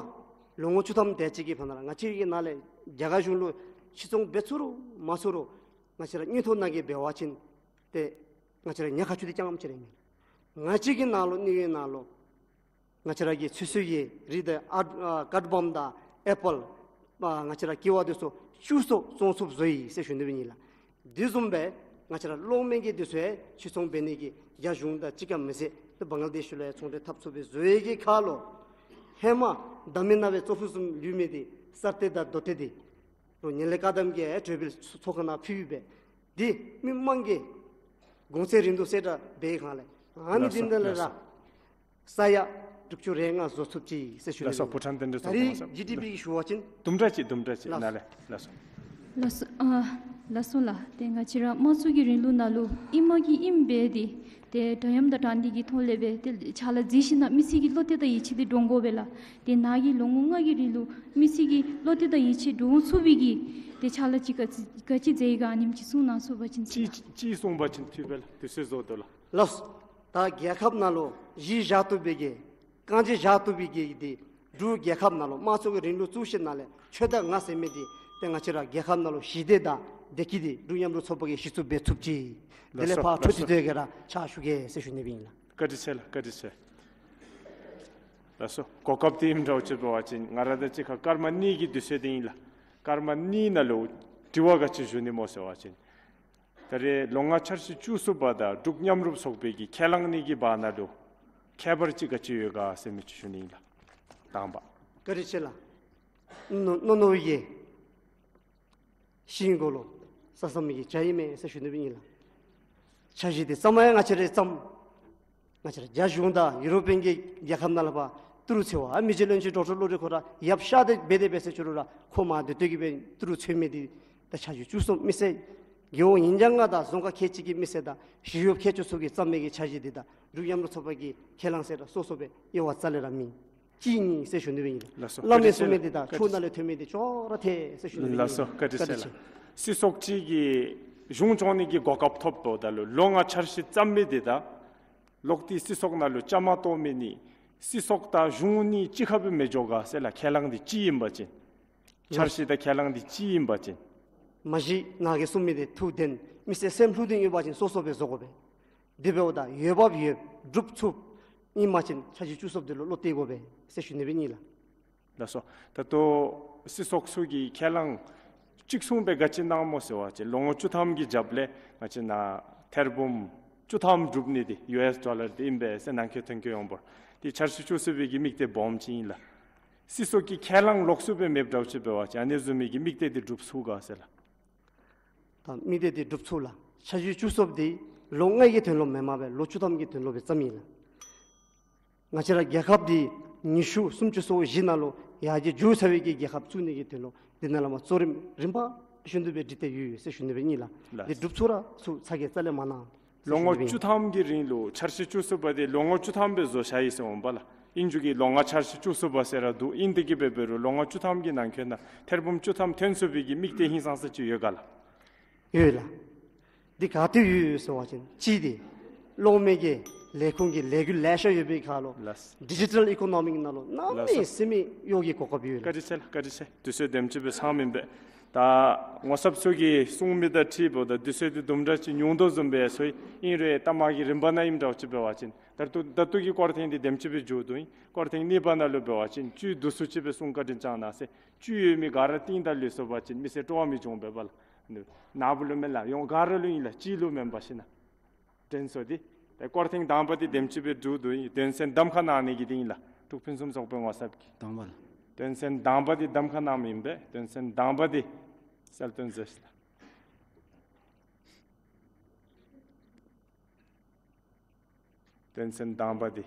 ལོ་ངོ་བཅུ་ཐམ་དེ་ཅིག་གི་བར་ན་ར་ང་བཅས་ཀྱི་ནང་ལས་རྒྱ་གར་གཞུང་ལུ་ཕྱིར་བཙོང་འབད་ཚུགས་རུང་མ་ཚུགས་རུང་ང་བཅས་ར་དངུལ་ཐོག་ནང་གི་འབད་བ་ཅིན་ཏེ་ང་བཅས་ར་ཉེན་ཁ་ཚུ་འདི་རྐྱངམ་ཅིག་ར་མེད། ང་བཅས་ཀྱི་ནང་ལུ་དངུལ་གྱི་ནང་ལུ་ང་བཅས་ར་གི་ཚོད་བསྲེ་གི་རིགས་དང་ཨ་ཨ་ཀར་ཌ་བམ་དང་ཨེ་པཱལ་ཨ་ང་བཅས་ར་ཀེ་བ་འདི་ཚུ་བཅུ་གསུམ་བཙོང་ཚུགསཔ་བཟོ་ཡི་ཟེར་ཞུ་ནི་སྦེ་ཨིན་ལགས། དེ་བཟུམ་སྦེ་ང་བཅས་ར་གློག་མེ་གི་འདི་ཚུ་ཡང་ཕྱིར་བཙོང་འབད་ནི་གི་རྒྱ་གཞུང་དང་གཅིག་ཁར་མི་ཟད་ཏེ་བང་ལ་དེཤ་ལུ་ཡང་ཚོང་འབྲེལ་འཐབ་ཚུགསཔ་སྦེ་བཟོ་ཡི་གི་ཁར་ལུ་ཧེ་མ་ད་མི་ནང་སྦེ་ཙོག་ཕུད་བཟུམ་ལུས་མི་འདི་ས་གཏེར་དང་རྡོ་གཏེར་འདི་ལུ་ངན་ལྷད་བཀག་སྡོམ་གྱི་གྲོས་འབུལ་ཚོགས་ཁང་ནང་ཕུལ་སྦེ་འདི་མི་མང་གི་གོང་ཚད་རིན་བསྡུར་གསལ་བསྒྲགས་འབད་ཁར་ལས་ཨ་ནི་ལགས་སོ། འདི་ནང་ལས་ལགས་ར་སོ། ས་ཡ་དྲུག་ཅུ་རེ་ལྔ་བཟོ་ཚུགས་ཅི་ཟེར་ཞུ་ནི། ལགས་སོ། ཕོ་བྲང་རྟེན་འབྲེལ་ཚོགས་ད་རེས་ཁོངས་ས་ཇི་ཌི་པི་ཞུ་བ་ཅིན་དུམ་གྲ་ཅིག་དུམ་གྲ་ཅིག་ལགས་ནཱ་ལས་ལགས་སོ། ལགས་སོ། ཨ་ལགས་སོ་ལགས། ཏེ་ང་བཅས་ར་དམངས་གཙོ་གི་རིང་ལུགས་ནང་ལུ་ཨིནམ་གི་ཨིནམ་སྦེ་ཏེ་ཏེ་འདྲ་མཉམ་དང་དྲང་བདེན་གྱི་ཐོག་ལས་སྦེ་ཏེ་ཕྱག་ལཱ་མཛད་ཞིནམ་ལས་མི་སེར་གྱི་བློ་གཏད་དང་ཡིད་ཆེས་འདི་འདྲོངས་དགོ་པས་ལགས། ཏེ་ནཱ་གིས་ལོ་ངོ་ལྔ་གི་རིང་ལུ་མི་སེར་གྱི་བློ་གཏད་དང་ཡིད་ཆེས་འདྲོངས་ཚུགས་པའི་གི་ཏེ་ཕྱག་ལཱ་ཅིག་ག་ཅི་ག་ཅི་མཛད་ཡི་ག་ཨ་ནེམ་ཅིག་གསུང་གནང་ཚུགས་པ་ཅིན་ཅིག་ལགས། ཅིག་གསུང་པ་ཅིན་འཐུས་པས་ལགས། དུས་ཚོད་རྫོགས་དོ་ལགས། ལགས་སོ། ད་རྒྱལ་ཁབ་ནང་ལུ་གཞི་བཞག་བཏུབ་པའི་གི་རྐང་རྗེས་བཞག་བཏུབ་པའི་གི་འདི་འབྲུག་རྒྱལ་ཁབ་ནང་ལུ་དམངས་གཙོ་གི་རིང་ལུགས་བཙུགས་ཞིནམ་ལས་ཁྱོད་དང་ང་ཟེར་མི་འདི་ཏེ་ང་བཅས་ར་རྒྱལ་ཁབ་ནང་ལུ་ཞི་བདེ་དང་བདེ་སྐྱིད་འདི་འབྲུག་མཉམ་རུབ་ཚོགས་པ་གིས་གཞི་བཙུགས་འབད་ཚུགསཔ་ཅིག། དེ་ལས་ལགས་སོ། ཕར་འཕྲོ་ལགས་སོ། མཐུད་དེ་གི་ར་ཕྱག་ཞུ་གེ་ཟེར་ཞུ་ནི་སྦེ་ཨིན་ལགས། བཀའ་དྲིན་ཆེ་ལགས། བཀའ་དྲིན་ཆེ། ལགས་སོ། གོ་སྐབས་འདི་ཨིནམ་འདྲཝ་ཅིག་འབད་བ་ཅིན་ང་ར་དང་གཅིག་ཁར་སྐར་མ་གཉིས་ཀྱི་དུས་ཚོད་འདི་ཨིན་ལགས། སྐར་མ་གཉིས་ནང་ལུ་དྲི་བ་ག་ཅི་ཞུ་ནི་སྨོ་ཟེར་བ་ཅིན་ད་རེས་ལོ་ལྔ་འཆར་གཞི་བཅུ་གསུམ་པ་དང་འབྲུག་མཉམ་རུབ་ཚོགས་པའི་གི་ཁས་བླངས་ནི་གི་བར་ན་ལུ་ཁྱད་པར་ཅིག་ག་ཅི་ཡོད་ག་ཟེར་མི་ཅིག་ཞུ་ནི་ཨིན་ལགས། དང་པ། བཀའ་དྲིན་ཆེ་ལགས། ནོ་ནོ་ནོ་ཡེ་ཤིང་གོ་ལོ་ས་ས་མི་གི་བྱ་ཡི་མེ་ཟེར་ཞུ་ནི་སྦེ་ཨིན་ལགས། འཆར་གཞི་འདི་བརྩམ་མ་ཡང་ང་བཅས་ར་བརྩམ། ང་བཅས་ར་རྒྱ་གཞུང་དང་ཡུ་རོབ་པའི་གི་རྒྱལ་ཁབ་ནང་ལས་ཕར་ཏི་རུ་འཚོལ་བར་ཨ་མི་རྗེ་བློན་ཆེན་ཌོག་ཊར་བློ་གྲོས་ཁོ་ར་ཡབ་ཤ་དེ་འབད་དེ་འབད་ཟེར་ཞུ་རུང་ར་ཁོ་མ་སྡོད་སྡོད་ཀྱི་སྦེ་ཏི་རུ་འཚོལ་མི་འདི་ད་འཆར་གཞི་བཅུ་གསུམ་མི་སེར་རྒེད་འོག་ཉིས་བརྒྱ་ལྔ་དང་རྫོང་ཁག་ཁལ་གཅིག་གི་མི་སེར་དང་ཞི་གཡོགཔ་ཁལ་བཅུ་ཚུ་གིས་བརྩམས་མི་གི་འཆར་གཞི་འདི་དང་འབྲུག་མཉམ་རུབ་ཚོགས་པ་གི་ཁས་བླངས་ཟེར་ར་སོ་སོ་སྦེ་དབྱེ་བ་རྩ་ལས་ར་མེད། གཅིག་གཉིས་ཟེར་ཞུ་ནི་སྦེ་ཨིན། ལགས་སོ། བླ་མས་གསུང་མི་འདི་དང་ཆོས་ནང་ལས་ཐོན་མི་འདི་ཅོག་ར་འཐད་ཟེར་ཞུ་ནི་སྦེ་ཨིན། ལགས་སོ། བཀའ་དྲིན་ཆེ་ལགས། སྲིད་ཚོགས་ཅིག་གིས་གཞུང་སྐྱོང་ནི་གི་གོ་སྐབས་ཐོབ་འབདཝ་ད་ལུ་ལོ་ལྔ་འཆར་གཞི་བརྩམ་མི་འདི་དང་ལོག་སྟེ་སྲིད་ཚོགས་ནང་ལུ་བཅའ་མར་གཏོགས་མི་གཉིས་སྲིད་ཚོགས་དང་གཞུང་གཉིས་གཅིག་ཁར་སྦེ་མི་འགྱོ་ག་ཟེར་ལགས། ཁས་བླངས་འདི་གཅིག་ཨིན་པ་ཅིན་འཆར་གཞི་དང་ཁས་བླངས་འདི་གཅིག་ཨིན་པ་ཅིན། མ་གཞི་ནཱ་གིས་གསུང་མི་འདི་ཐུགས་བདེན། མི་སེར་སེམས་ལྷུག་བདེ་ཡོད་པ་ཅིན་སོ་སོ་སྦེ་བཟོ་དགོ་པས། དེ་འབདཝ་ད་འོས་འབབ་ཡོད་སྒྲུབ་ཚུགསཔ་ཨིན་པ་ཅིན་འཆར་གཞི་བཅུ་གསུམ་འདི་ལུ་བློ་གཏད་དགོ་པས་ཟེར་ཞུ་ནི་སྦེ་ཨིན་ལགས། ལགས་སོ། ད་ལྟོ་སྲིད་ཚོགས་ཚུ་གིས་ཁས་བླངས་གཅིག་མཚུངས་སྦེ་ག་ཅི་གནངམ་སྨོ་ཟེར་བ་ཅིན་ལོ་ངོ་བཅུ་ཐམ་གྱི་རྒྱབ་ལས་ང་བཅས་ནཱ་ཐེར་འབུམ་བཅུ་ཐམ་སྒྲུབ་ནི་འདི་ཡུ་ཨེསི་ཌོ་ལར་འདི་ཨིན་པས་ཟེར་ནང་འཁོད་ཐོན་སྐྱེད་འོང་བར་འདི་འཆར་གཞི་བཅུ་གསུམ་པའི་གི་དམིགས་གཏད་སྦོམ་ཅིག་ཨིན་ལགས། སྲིད་ཚོགས་ཀྱི་ཁས་བླངས་ལོགས་སུ་སྦེ་མེདཔ་འདྲཝ་ཅིག་འབད་བ་ཅིན་ཨ་ནི་བཟུམ་མའི་གི་དམིགས་གཏད་འདི་འགྲུབ་ཚུགས་ག་ཟེར་ལགས། ད་དམིགས་གཏད་འདི་འགྲུབ་ཚུགས་ལགས། འཆར་གཞི་བཅུ་གསུམ་འདི་ལོ་ལྔའི་གི་དོན་ལུ་མེན་པར་སྦེ་ལོ་བཅུ་ཐམ་གྱི་དོན་ལུ་སྦེ་བརྩམས་ཡི་ལགས། ང་བཅས་ར་རྒྱལ་ཁབ་འདི་ཉི་ཤུ་སུམ་ཅུ་སོ་བཞི་ནང་ལུ་ཡར་རྒྱས་འགྱོ་ཚར་བའི་གི་རྒྱལ་ཁབ་བཙུགས་ནི་གི་དོན་ལུ་འདི་ནང་ལས་མར་གཙོ་རིམ་རིམ་པ་བཞིན་དུ་སྦེ་སྒྲིག་སྟེ་ཡོད་ཟེར་ཞུ་ནི་སྦེ་ཨིན་ལགས། ལགས། འདི་འགྲུབ་ཚུགས་ར་ཚུགས་ཚ་གྱང་རྩ་ལས་མ་གནང་ཟེར་ལོ་ངོ་ཞུ་ནི་སྦེ་བཅུ་ཨིན། ཐམ་གྱི་རིང་ལུ་འཆར་གཞི་བཅུ་གསུམ་པ་འདི་ལོ་ངོ་བཅུ་ཐམ་སྦེ་བཟོ་བཞག་ཡི་ཟེར་འོང་པ་ལགས། ཨིན་རྒྱུ་གི་ལོ་ལྔ་འཆར་གཞི་བཅུ་གསུམ་པ་ཟེར་ར་འདུག། ཨིན་ཏེ་གི་འབད་འབད་རུང་ལོ་ངོ་བཅུ་ཐམ་གྱི་ནང་འཁོད་ནང་ཐེར་འབུམ་བཅུ་ཐམ་ཐོན་ཚུགས་པའི་གི་དམིགས་གཏད་ཧིང་སངས་ས་ཅིག་ཡོད་ག་ལགས། ཡོད་ལགས། འདི་ག་ཏེ་ཡོད་ཟེར་བ་ཅིན་གཅིག་འདི་གློག་མེ་གི་ལས་ཁུངས་ཀྱི་ལས་འགུལ་ལེ་ཤ་ཡོད་པའི་ཁར་ལུ་ལགས། ཌི་ཇི་ཊལ་ཨི་ཀོ་ནོ་མིཀ་ནང་ལུ་གནམ་ལགས་མེད་སོ། ས་མེད་གཡོག་གི་གོ་སྐབས་ཡོད་ལགས། བཀའ་དྲིན་ཆེ་ལགས། བཀའ་དྲིན་ཆེ། དུས་ཚོད་དེམ་ཅིག་སྦེ་ཚང་མི་ཨིན་པས། ད་ངོ་ཚབ་ཚུ་གིས་གསུང་མི་དང་འཁྲིལཝ་ད་དུས་ཚོད་འདི་དུམ་གྲ་ཅིག་ཉུང་དོ་བཟུམ་སྦེ་སོང་ཡི། ཨིན་རུང་ལྟ་མ་གི་རིམ་པ་ནང་ཨིནམ་འདྲཝ་ཅིག་འབད་བ་ཅིན་ད་ལྟོ་ད་ལྟོ་གི་སྐོར་ཐེངས་འདི་དེམ་ཅིག་སྦེ་མཇུག་བསྡུ་ཡི། སྐོར་ཐེངས་གཉིས་པ་ནང་ལུ་འབད་བ་ཅིན་བཅུད་བསྡུ་སུ་ཅིག་སྦེ་གསུང་བཀའ་དྲིན་བསྐྱང་གནང་ཟེར། བཅུད་ཡོད་མི་ག་ར་བཏིང་ད་ལུས་སོ་བ་ཅིན་མི་སེར་སྤྲོ་བ་མི་འབྱུང་པས་པ་ལགས། ནཱ་བུ་ལུ་མེན་ལགས། ཡོངས་ག་ར་ལུ་ཨིན་ལགས། གཅིག་ལུ་མེན་པ་ཞིན་ན། དྲན་གསོ་འདི་ཏེ་སྐོར་ཐེངས་དང་པ་འདི་དེམ་ཅིག་སྦེ་མཇུག་བསྡུ་ཡི། དོན་ཚན་གདམ་ཁ་གནང་ནི་གི་འདི་ཨིན་ལགས། འབྲུག་ཕུན་སུམ་ཚོགས་པའི་ངོ་ཚབ་ཀྱིས། དང་པ་ལགས། དོན་ཚན་དང་པ་འདི་གདམ་ཁ་གནངམ་ཨིན་པས། དོན་ཚན་དང་པ་འདི་གསལ་སྟོན་མཛད་ཅི་ལགས། དོན་ཚན་དང་པ་འདི་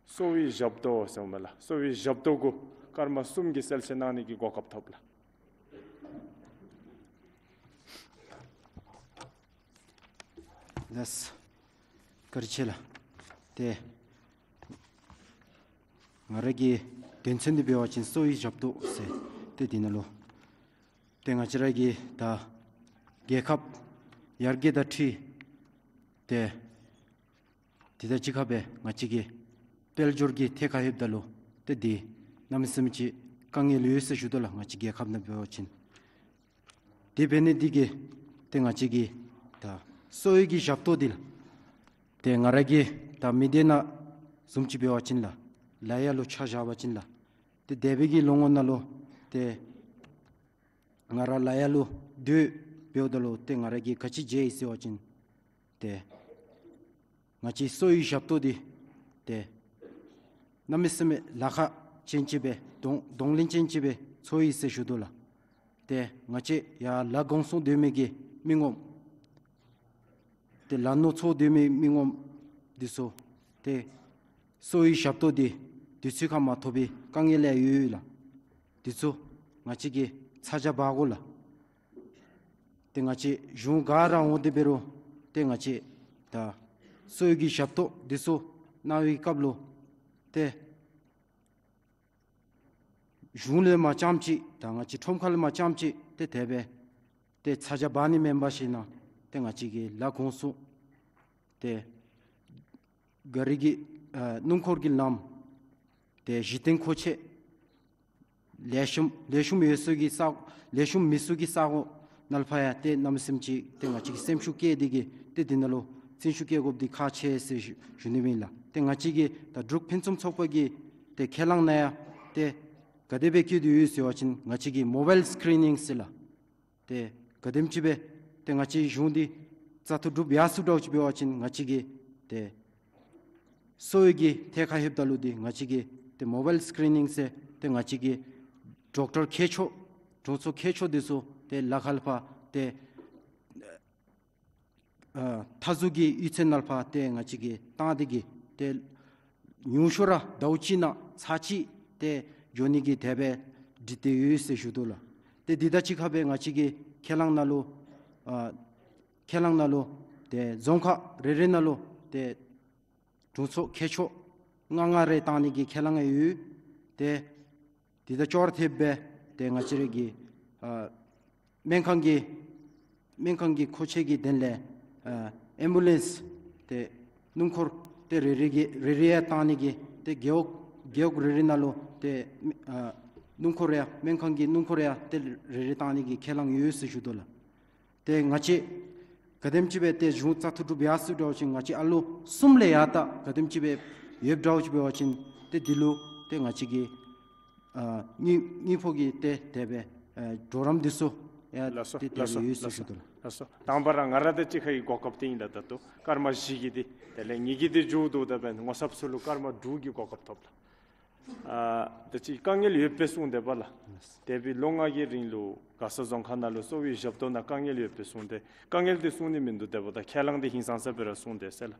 གསོ་བའི་ཞབས་ཏོག་ཟེར་མས་ལགས། གསོ་བའི་ཞབས་ཏོག་གུ་སྐར་མ་གསུམ་གྱི་གསལ་བཤད་གནང་ནི་གི་གོ་སྐབས་ཐོབ་ལགས། ལགས། བཀའ་དྲིན་ཆེ་ལགས། ཏེ་ང་ར་གི་དོན་ཚན་འདི་འབད་བ་ཅིན་གསོ་བའི་ཞབས་ཏོག་ཟེར། ཏེ་འདི་ནང་ལུ་ཏེ་ང་བཅས་ར་གི་ད་རྒྱལ་ཁབ་ཡར་རྒྱས་དང་འཁྲིལ་ཏེ་འདི་དང་གཅིག་ཁར་སྦེ་ང་བཅས་ཀྱི་དཔལ་འབྱོར་གྱི་ཐད་ཁར་ལྷོདཔ་ད་ལུ་ཏེ་འདི་གནམ་མེད་ས་མེད་ཅིག་དཀའ་ངལ་ཡོད་ཟེར་ཞུ་དོ་ལགས། ང་བཅས་རྒྱལ་ཁབ་ནང་འབད་བ་ཅིན། དེ་འབད་ནི་འདི་གིས་ཏེ་ང་བཅས་ཀྱི་ད་གསོ་བའི་གི་ཞབས་ཏོག་འདི་ལགས། ཏེ་ང་ར་གི་ད་མི་སྡེ་ནང་བཟུམ་ཅིག་འབད་བ་ཅིན་ལགས། ལ་ཡ་ལུ་ཆ་བཞག་པ་ཅིན་ལགས། ཏེ་འདས་པའི་གི་ལོ་ངོ་ནང་ལུ་ཏེ་ང་ར་ལ་ཡ་ལུ་སྡོད་འབདཝ་ད་ལུ་ཏེ་ང་ར་གིས་ག་ཅི་མཇལ་ཡི་ཟེར་བ་ཅིན་ཏེ་ང་བཅས་གསོ་བའི་ཞབས་ཏོག་འདི་ཏེ་གནམ་མེད་ས་མེད་ལཱ་ཁག་ཅན་ཅིག་སྦེ་གདོང་གདོང་ལེན་ཅན་ཅིག་སྦེ་ཚོར་ཡི་ཟེར་ཞུ་དོ་ལགས། ཏེ་ང་བཅས་ཡར་ལཱ་འགོ་བཙུགས་སྡོད་མི་གི་མི་ངོམ་ཏེ་ལཱ་ནོར་འཚོ་སྡོད་མི་མི་ངོམ་འདི་ཚུ་ཏེ་གསོ་བའི་ཞབས་ཏོག་འདི་དུས་ཚོད་ཁར་མ་ཐོབ་པའི་དཀའ་ངལ་ཡང་ཡོད་ཡོད་ལགས། འདི་ཚུ་ང་བཅས་ཀྱིས་ཚ་གྱང་འབག་དགོ་ལགས། ཏེ་ང་བཅས་གཞུང་ག་ར་འོང་སྟེ་འབད་རུང་ཏེ་ང་བཅས་ད་གསོ་བའི་གི་ཞབས་ཏོག་འདི་ཚུ་གནང་བའི་སྐབས་ལུ་ཏེ་གཞུང་ལས་མར་རྐྱངམ་ཅིག་ད་ང་བཅས་ཁྲོམ་ཁ་ལས་མར་རྐྱངམ་ཅིག་ཏེ་དེ་སྦེ་ཏེ་ཚ་གྱང་འབག་ནི་མེན་པར་ཞིན་ན་ཏེ་ང་བཅས་ཀྱིས་ལཱ་འགོ་བཙུགས་ཏེ་ག་རི་གི་ཨ་སྣུམ་འཁོར་གྱི་ལམ་ཏེ་གཞི་རྟེན་མཁོ་ཆས་ལེགས་ཤོམ་ལེགས་ཤོམ་ཡོད་ས་གི་ས་ལེགས་ཤོམ་མེད་ས་གི་ས་གོ་ནང་ལུ་ཕར་ཡང་ཏེ་གནམ་མེད་ས་མེད་ཅིག་ཏེ་ང་བཅས་ཀྱིས་སེམས་ཤུགས་བསྐྱེད་དེ་གིས་ཏེ་འདི་ནང་ལུ་སེམས་ཤུགས་བསྐྱེད་དགོཔ་འདི་ཁག་ཆེ་ཟེར་ཞུ་ཞུ་ནི་ཨིན་ལགས། ཏེ་ང་བཅས་ཀྱི་ད་འབྲུག་ཕུན་སུམ་ཚོགས་པ་གི་ཏེ་ཁས་བླངས་ནང་ཡང་ཏེ་ག་དེ་སྦེ་བཀོད་དེ་ཡོད་ཟེར་བ་ཅིན་ང་བཅས་ཀྱིས་མོ་བཱའིལ་སི་ཀི་རི་ནིང་ཟེར་ལགས། ཏེ་ག་དེམ་ཅིག་སྦེ་ཏེ་ང་བཅས་གཞུང་འདི་བཙག་འཐུ་གྲུབ་ཡར་སོང་འདྲཝ་ཅིག་འབད་བ་ཅིན་ང་བཅས་ཀྱིས་ཏེ་གསོ་བའི་གི་ཐད་ཁར་ལྷོདཔ་ད་ལུ་འདི་ང་བཅས་ཀྱིས་ཏེ་མོ་བཱའིལ་སི་ཀི་རི་ནིང་ཟེར་ཏེ་ང་བཅས་ཀྱི་ཌོག་ཊར་མཁས་མཆོག་དྲུང་འཚོ་མཁས་མཆོག་འདི་ཚུ་ཏེ་ལ་ཁ་ལས་ཕར་ཏེ་ཨ་མཐའ་ཟུར་གྱི་གཡུས་ཚན་ནང་ལུ་ཕར་ཏེ་ང་བཅས་ཀྱིས་བཏང་སྟེ་གིས་ཏེ་ཉུང་ཤོས་ར་ཟླཝ་གཅིག་ནང་ཚར་གཅིག་ཏེ་འགྱོ་ནི་གི་དེ་སྦེ་སྒྲིག་སྟེ་ཡོད་ཟེར་ཞུ་དོ་ལགས། ཏེ་འདི་དང་གཅིག་ཁར་སྦེ་ང་བཅས་ཀྱི་ཁས་བླངས་ནང་ལུ་ཨ་ཁས་བླངས་ནང་ལུ་ཏེ་རྫོང་ཁག་རེ་རེ་ནང་ལུ་ཏེ་དྲུང་འཚོ་མཁས་མཆོག་ལྔ་ལྔ་རེ་བཏང་ནི་གི་ཁས་བླངས་ཡོད། ཏེ་འདི་དང་ཅོག་ར་འཐདཔ་སྦེ་ཏེ་ང་བཅས་ར་གི་ཨ་སྨན་ཁང་གི་སྨན་ཁང་གི་མཁོ་ཆས་ཀྱི་དོན་ལས་ཨ་ཨེམ་བུ་ལེནསི་ཏེ་སྣུམ་འཁོར་ཏེ་རེ་རེ་གི་རེ་རེ་ཡང་བཏང་ནི་གི་ཏེ་རྒེད་འོག་རྒེད་འོག་རེ་རེ་ནང་ལུ་ཏེ་ཨ་སྣུམ་འཁོར་ཡང་སྨན་ཁང་གི་སྣུམ་འཁོར་ཡང་ཏེ་རེ་རེ་བཏང་ནི་གི་ཁས་བླངས་ཡོད་ཟེར་ཞུ་དོ་ལགས། ཏེ་ང་བཅས་ག་དེམ་ཅིག་སྦེ་ཏེ་གཞུང་བཙག་འཐུ་གྲུབ་ཡར་སོང་འདྲཝ་ཅིག་ང་བཅས་ཨ་ལོ་གསུམ་ལས་ཡར་ད་ག་དེམ་ཅིག་སྦེ་ཡོདཔ་འདྲཝ་ཅིག་འབད་བ་ཅིན་ཏེ་འདི་ལུ་ཏེ་ང་བཅས་ཀྱི་ཨ་དངུལ་དངུལ་ཕོགས་ཀྱི་ཏེ་དེ་སྦེ་ཨ་གྲོགས་རམ་འདི་ཚུ་ཡང་ལགས་སོ་ཏེ་དེ་ལགས་སྦེ་སོ་ཡོད་ལགས་ཟེར་སོ་ཞུ་དོ་ལགས། ལགས་སོ། དང་པ་ར་ང་ར་དང་གཅིག་ཁར་གྱི་གོ་སྐབས་འདི་ཨིན་ལགས། ད་ལྟོ་སྐར་མ་བཞི་གི་འདི་དེ་ལས་ངེ་གི་འདི་མཇུག་བསྡུཝ་ད་འབདན་ངོ་ཚབ་ཚུ་ལུ་སྐར་མ་དྲུག་གི་གོ་སྐབས་ཐོབ་ལགས། ཨ་ད་ཅི་དཀའ་ངལ་ཡོདཔ་སྦེ་གསུངས་དེས་པ་ལགས། འདས་པའི་ལོ་ལྔ་གི་རིང་ལུ་མགར་ས་རྫོང་ཁག་ནང་ལུ་གསོ་བའི་ཞབས་ཏོག་ནང་དཀའ་ངལ་ཡོདཔ་སྦེ་གསུངས་ཏེ་དཀའ་ངལ་འདི་གསུང་ནི་མིན་འདུག། དེ་འབདཝ་ད་ཁས་བླངས་འདི་ཧིང་སངས་ས་སྦེ་ར་གསུངས་དེས་ཟེར་ལགས།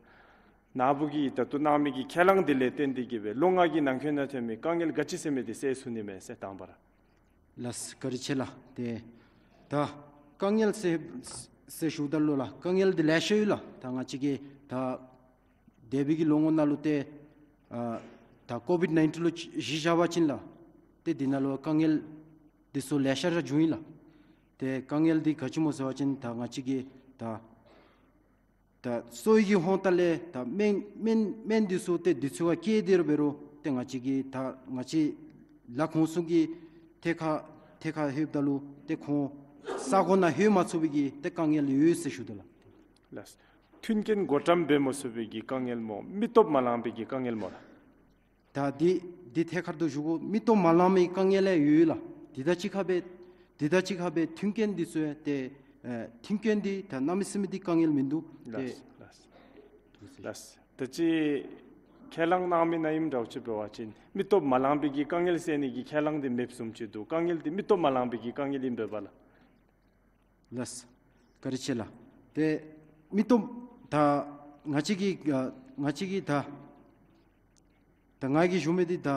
ནཱ་བུ་གིས་ད་ལྟོ་གནང་མི་གི་ཁས་བླངས་འདི་ལས་བརྟེན་ཏེ་གིས་སྦེ་ལོ་ལྔ་གི་ནང་འཁོད་ནང་ཐོན་མི་དཀའ་ངལ་ག་ཅི་ཟེར་མི་འདི་སེལ་ཚུགས་ནི་མས་ཟེར་དང་པ་ར། ལགས་བཀའ་དྲིན་ཆེ་ལགས། ཏེ་ད་དཀའ་ངལ་ཟེར་ཟེར་ཞུཝ་ད་ལུ་ལགས་དཀའ་ངལ་འདི་ལེ་ཤ་ཡོད་ལགས། ད་ང་བཅས་ཀྱིས་ད་འདས་པའི་གི་ལོ་ངོ་ནང་ལུ་ཏེ་ཨ་ད་ཀོ་བིཌ་ནའིན་ཊིན་ལུ་གཞི་བཞག་པ་ཅིན་ལགས་ཏེ་འདི་ནང་ལུ་དཀའ་ངལ་འདི་ཚུ་ལེ་ཤ་ར་བྱུང་ཡི་ལགས། ཏེ་དཀའ་ངལ་འདི་ག་ཅི་སྨོ་ཟེར་བ་ཅིན་ད་ང་བཅས་ཀྱིས་ད་ད་གསོ་བའི་གི་ཧོང་ཏ་ལས་ད་སྨན་སྨན་སྨན་འདི་ཚུ་ཏེ་དུས་ཚོད་ཁར་བསྐྱལ་ཏེ་ར་འབད་རུང་ཏེ་ང་བཅས་ཀྱིས་ད་ང་བཅས་ལཱ་ཁོང་ཚུ་གི་ཐད་ཁར་ཐད་ཁར་ལྷོདཔ་ད་ལུ་ཏེ་ཁོང་ས་གོ་ནང་ལྷོད་མ་ཚུགས་པའི་གི་ཏེ་དཀའ་ངལ་ཡོད་ཟེར་ཞུ་དོ་ལགས། ལགས། མཐུན་རྐྱེན་བགོ་བཀྲམ་འབད་མ་ཚུགས་པའི་གི་དཀའ་ངལ་སྨོ། མི་སྟོབས་མ་ལང་པའི་གི་དཀའ་ངལ་སྨོ་ལགས། ད་འདི་འདི་ཐད་ཀར་དུ་ཞུ་དགོ། མི་སྟོབས་མ་ལང་མི་དཀའ་ངལ་ཡང་ཡོད་ལགས། འདི་དང་གཅིག་ཁར་སྦེ་འདི་དང་གཅིག་ཁར་སྦེ་མཐུན་རྐྱེན་འདི་ཚུ་ཡང་ཏེ་ཨེ་མཐུན་རྐྱེན་འདི་ད་གནམ་མེད་ས་མེད་འདི་དཀའ་ངལ་མིན་འདུག། ཏེ་ལགས་ལགས་ལགས། ད་ཅི་ཁས་བླངས་གནང་མི་ནང་ཨིནམ་འདྲཝ་ཅིག་འབད་བ་ཅིན་མི་སྟོབས་མ་ལང་པའི་གི་དཀའ་ངལ་སེལ་ནི་གི་ཁས་བླངས་འདི་མེདཔ་བཟུམ་ཅིག་འདུག། དཀའ་ངལ་འདི་མི་སྟོབས་མ་ལང་པའི་གི་དཀའ་ངལ་ཨིན་པས་པ་ལགས། ལགས། བཀའ་དྲིན་ཆེ་ལགས། ཏེ་མི་སྟོབས་ད་ང་བཅས་ཀྱིས་ཨ་ང་བཅས་ཀྱིས་ད་ད་ང་གིས་ཞུ་མི་འདི་ད་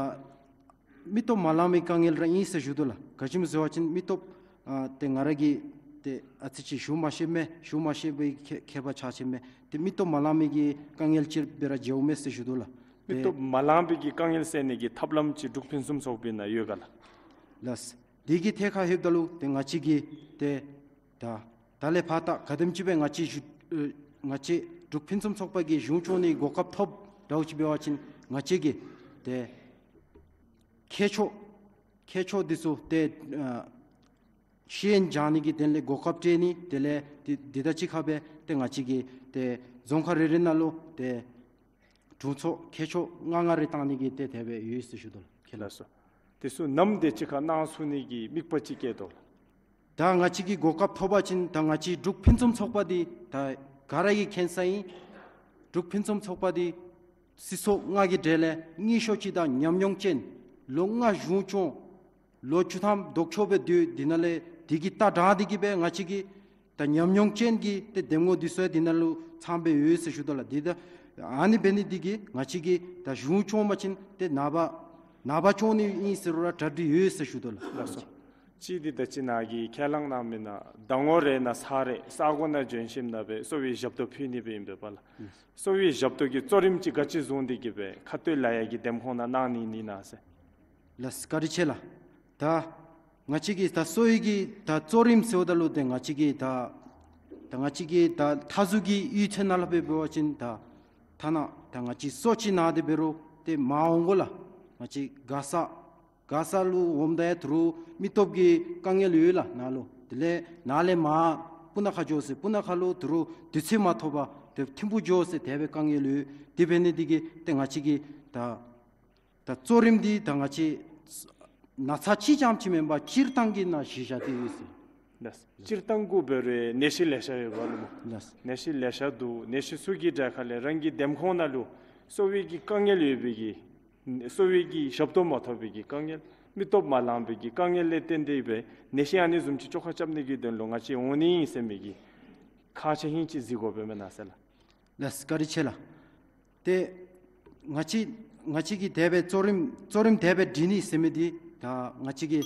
མི་སྟོབས་མ་ལང་མི་དཀའ་ངལ་ར་ཨིན་ཟེར་ཞུ་དོ་ལགས། ག་ཅི་སྨོ་ཟེར་བ་ཅིན་མི་སྟོབས་ཨ་ཏེ་ང་ར་གིས་ཏེ་ཨ་ཙི་ཅིག་ཞུ་མ་ཤེས་མས། ཞུ་མ་ཤེས་པའི་ཁྱད་ཁྱད་པར་ཆགས་ཅི་མས། ཏེ་མི་སྟོབས་མ་ལང་མི་གི་དཀའ་ངལ་ཅིག་སྦེ་ར་མཇལཝ་མས་ཟེར་ཞུ་དོ་ལགས། མི་ཏེ་སྟོབས་མ་ལང་པའི་གི་དཀའ་ངལ་སེལ་ནི་གི་ཐབས་ལམ་ཅིག་འབྲུག་ཕུན་སུམ་ཚོགས་པའི་ནང་ཡོད་ག་ལགས། ལགས། དེ་གི་ཐད་ཁར་ལྷོདཔ་ད་ལུ་ཏེ་ང་བཅས་ཀྱིས་ཏེ་ད་ད་ལས་ཕར་ད་ག་དེམ་ཅིག་སྦེ་ང་བཅས་ཞུ་ཨེ་ང་བཅས་འབྲུག་ཕུན་སུམ་ཚོགས་པ་གིས་གཞུང་སྐྱོང་ནི་གོ་སྐབས་ཐོབ་འདྲཝ་ཅིག་འབད་བ་ཅིན་ང་བཅས་ཀྱིས་ཏེ་མཁས་མཆོག་མཁས་མཆོག་འདི་ཚུ་ཏེ་ཨ་ཤེས་ཡོན་སྦྱང་ནི་གི་དོན་ལས་གོ་སྐབས་སྤྲོད་ནི། དེ་ལས་འདི་འདི་དང་གཅིག་ཁར་སྦེ་ཏེ་ང་བཅས་ཀྱིས་ཏེ་རྫོང་ཁག་རེ་རེ་ནང་ལུ་ཏེ་དྲུང་འཚོ་མཁས་མཆོག་ལྔ་ལྔ་རེ་བཏང་ནི་གི་ཏེ་དེ་སྦེ་ཡོད་ཟེར་ཞུ་དོ་ལགས། ལགས་སོ། དེ་ཚུ་ནམ་དེ་ཅིག་ཁར་གནང་ཚུགས་ནི་གི་དམིགས་པ་ཅིག་བསྐྱེད་དོ་ལགས། ད་ང་བཅས་ཀྱིས་གོ་སྐབས་ཐོབ་པ་ཅིན་ད་ང་བཅས་འབྲུག་ཕུན་སུམ་ཚོགས་པ་འདི་ད་ག་ར་གིས་མཁྱེན་ས་ཨིན། འབྲུག་ཕུན་སུམ་ཚོགས་པ་འདི་སྲིད་ཚོགས་ལྔ་གི་གྲས་ལས་རྙིང་ཤོས་ཅིག་དང་ཉམས་མྱོང་ཅན། ལོ་ལྔ་གཞུང་སྐྱོང་། ལོ་བཅུ་ཐམ་ལྡོག་ཕྱོགས་སྦེ་སྡོད། འདི་ནང་ལས་འདི་གི་ལྟ་སྟངས་འདི་གིས་སྦེ་ང་བཅས་ཀྱི་ད་ཉམས་མྱོང་ཅན་གྱི་ཏེ་འདེམས་ངོ་འདི་ཚུ་ཡང་འདི་ནང་ལུ་ཚང་སྦེ་ཡོད་ཟེར་ཞུ་དོ་ལགས། འདི་ད་ཨ་ནི་འབད་ནི་འདི་གིས་ང་བཅས་ཀྱིས་ད་གཞུང་སྐྱོང་པ་ཅིན་ཏེ་ནངས་པ་ནངས་པ་སྐྱོང་ནི་ཨིན་ཟེར་རུང་ར་གྲ་སྒྲིག་ཡོད་ཟེར་ཞུ་དོ་ལགས། ལགས་སོ། གཅིག་འདི་ད་ཅི་ནཱ་གིས་ཁས་བླངས་གནང་མི་ནང་ཟླ་ངོ་རེ་ནང་ཚར་རེ་ས་གོ་ནང་བྱོན་ཞིནམ་ལས་སྦེ་གསོ་བའི་ཞབས་ཏོག་ཕུལ་ནི་སྦེ་ཨིན་པས་པ་ལགས། གསོ་བའི་ཞབས་ཏོག་གི་གཙོ་རིམ་ཅིག་ག་ཅི་བཟུང་སྟེ་གིས་སྦེ་ཁ་སྟོད་ལ་ཡ་གི་འདེམས་ཁོངས་ནང་གནང་ནི་ཨིན་ན་ཟེར། ལགས་བཀའ་དྲིན་ཆེ་ལགས། ད་ང་བཅས་ཀྱི་ད་གསོ་བའི་གི་ད་གཙོ་རིམ་ཟེརཝ་ད་ལུ་ཏེ་ང་བཅས་ཀྱི་ད་ད་ང་བཅས་ཀྱི་ད་མཐའ་ཟུར་གྱི་གཡུས་ཚན་ནང་ལུ་སྦེ་འབད་བ་ཅིན་ད་ཐ་ན་ད་ང་བཅས་གསོ་བཅོས་ནང་དེ་འབད་རུང་ཏེ་མར་འོང་དགོ་ལགས། ང་བཅས་མགར་ས་མགར་ས་ལུ་འོངམ་ད་ཡང་ད་རུང་མི་སྟོབས་ཀྱི་དཀའ་ངལ་ཡོད་ལགས་ནཱ་ལུ། དེ་ལས་ནཱ་ལས་མར་སྤུ་ན་ཁ་འགྱོ་ཟེར་སྤུ་ན་ཁ་ལུ་ད་རུང་དུས་ཚོད་མ་ཐོབ་པར་ཏེ་ཐིམ་ཕུ་འགྱོ་ཟེར་དེ་སྦེ་དཀའ་ངལ་ཡོད། དེ་འབད་ནི་འདི་གིས་ཏེ་ང་བཅས་ཀྱི་ད་ད་གཙོ་རིམ་འདི་ད་ང་བཅས་ན་ཚ་གཅིག་རྐྱངམ་ཅིག་མེན་པར་སྤྱིར་བཏང་གི་ནང་གཞི་བཞག་སྟེ་ཡོད་ཟེར། ལགས། སྤྱིར་བཏང་གུ་འབད་རུང་ནད་གཞི་ལེ་ཤ་ཡོདཔ་ལུ་སྨོ། ལགས། ནད་གཞི་ལེ་ཤ་འདུག། ནད་གཞི་ཚུ་གི་གྲས་ཁ་ལས་རང་གི་འདེམས་ཁོངས་ནང་ལུ་གསོ་བའི་གི་དཀའ་ངལ་ཡོད་པའི་གི་གསོ་བའི་གི་ཞབས་ཏོག་མ་ཐོབ་པའི་གི་དཀའ་ངལ། མི་སྟོབས་མ་ལང་པའི་གི་དཀའ་ངལ་ལས་བརྟེན་ཏེ་སྦེ་ནད་གཞི་ཨ་ནི་བཟུམ་ཅིག་བཅོ་ཁ་རྐྱབ་ནི་གི་དོན་ལུ་ང་བཅས་འོང་ནི་ཨིན་ཟེར་མི་གི་ཁག་ཆེ་ཧིང་ཅིག་གཟིགས་དགོཔ་མེན་ན་ཟེར་ལགས། ལགས་བཀའ་དྲིན་ཆེ་ལགས། ཏེ་ང་བཅས་ང་བཅས་ཀྱི་དེ་སྦེ་གཙོ་རིམ་གཙོ་རིམ་དེ་སྦེ་སྒྲིག་ནི་ཟེར་མི་འདི་ད་ང་བཅས་ཀྱི་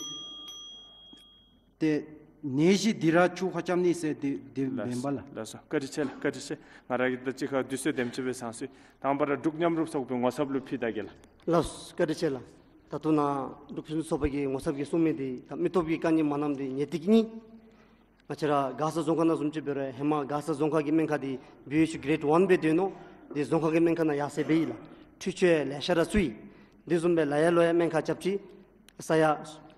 ཏེ་ནད་གཞི་འདི་ར་བཅོ་ཁ་རྐྱབ་ནི་ཟེར་འདི་འདི་མེན་པ་ལགས། ལགས་སོ། བཀའ་དྲིན་ཆེ་ལགས། བཀའ་དྲིན་ཆེ། ང་ར་གིས་ད་ཅི་ཁར་དུས་ཚོད་དེམ་ཅིག་སྦེ་ཚང་སོ་ཡི། དང་པ་ར་འབྲུག་མཉམ་རུབ་ཚོགས་པའི་ངོ་ཚབ་ལུ་ཕུལ་ད་གེ་ལགས། ལགས་སོ། བཀའ་དྲིན་ཆེ་ལགས། ད་ལྟོ་ནཱ་འབྲུག་ཕུན་སུམ་ཚོགས་པ་གི་ངོ་ཚབ་ཀྱིས་གསུང་མི་འདི་ད་མི་སྟོབས་ཀྱི་དཀའ་ངལ་མ་ལངམ་འདི་ངེས་ཏིག་ཨིན། ང་བཅས་ར་མགར་ས་རྫོང་ཁག་ནང་བཟུམ་ཅིག་འབད་རུང་ཧེ་མ་མགར་ས་རྫོང་ཁག་གི་སྨན་ཁང་འདི་བི་ཨེཆ་ཡུ་གི་རེཌ་ཝན་སྦེ་སྡོད་ནུག། འདི་རྫོང་ཁག་གི་སྨན་ཁང་ནང་ཡར་སེང་འབད་ཡི་ལགས། འཕྲུལ་ཆས་ལེ་ཤ་ར་བཙུགས་ཡི། འདི་བཟུམ་སྦེ་ལ་ཡ་ལུ་ཡང་སྨན་ཁང་རྐྱབ་ཅི། ས་ཡ་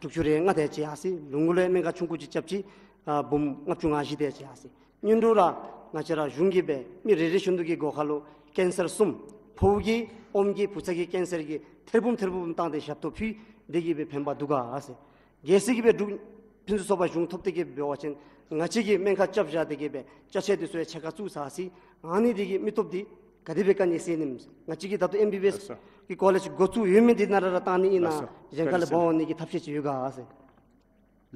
དྲུག་ཅུ་རེ་ལྔ་དེ་ཅིག་ཡར་སོ་ཡི། ལུང་ཁུག་ལུ་ཡང་སྨན་ཁང་ཆུང་ཀུ་ཅིག་རྐྱབ་ཅི། ཨ་འབུམ་ལྔ་བཅུ་ང་བཞི་དེ་ཅིག་ཡར་སོ་ཡི། སྔོན་འགྲོ་ར་ང་བཅས་ར་གཞུང་གིས་སྦེ་མི་རེ་རེ་བཞིན་དུ་གི་སྒོ་ཁ་ལུ་ཀེན་སར་གསུམ། ཕོཝ་གི་ཨོམ་གྱི་བུ་ཚ་གི་ཀེན་སར་གྱི་ཐེར་འབུམ་ཐེར་འབུམ་བཏང་སྟེ་ཞབས་ཏོག་ཕུལ། འདི་གིས་སྦེ་ཕན་པ་འདུག་ག་ཟེར། གལ་སྲིད་ཀྱི་སྦེ་འབྲུག་ཕུན་སུམ་ཚོགས་པ་གཞུང་ཐོབ་སྟེ་གི་འབད་བ་ཅིན་ང་བཅས་ཀྱིས་སྨན་ཁང་རྐྱབ་བཞག་སྟེ་གི་སྦེ་ཅ་ཆས་འདི་ཚུ་ཡང་ཕྱེད་ཀ་བཙུགས་ཚར་ཅི། ཨ་ནི་འདི་གིས་མི་སྟོབས་འདི་ག་དེ་སྦེ་དཀའ་ངལ་སེལ་ནི་མས། ང་བཅས་ཀྱིས་ད་ལྟོ་ཨེམ་བི་བི་ཨེསི་ལགས་སོ། གི་སྐོར་ལས་ཅིག་འགོ་བཙུགས་ཡོད་མི་འདི་ནཱ་ར་ར་བཏང་ནི་ཨིན་ན། ལགས་སོ། གཞན་ཁ་ལས་འབག་འོང་ནི་གི་ཐབས་ཤེས་ཅིག་ཡོད་ག་ཟེར།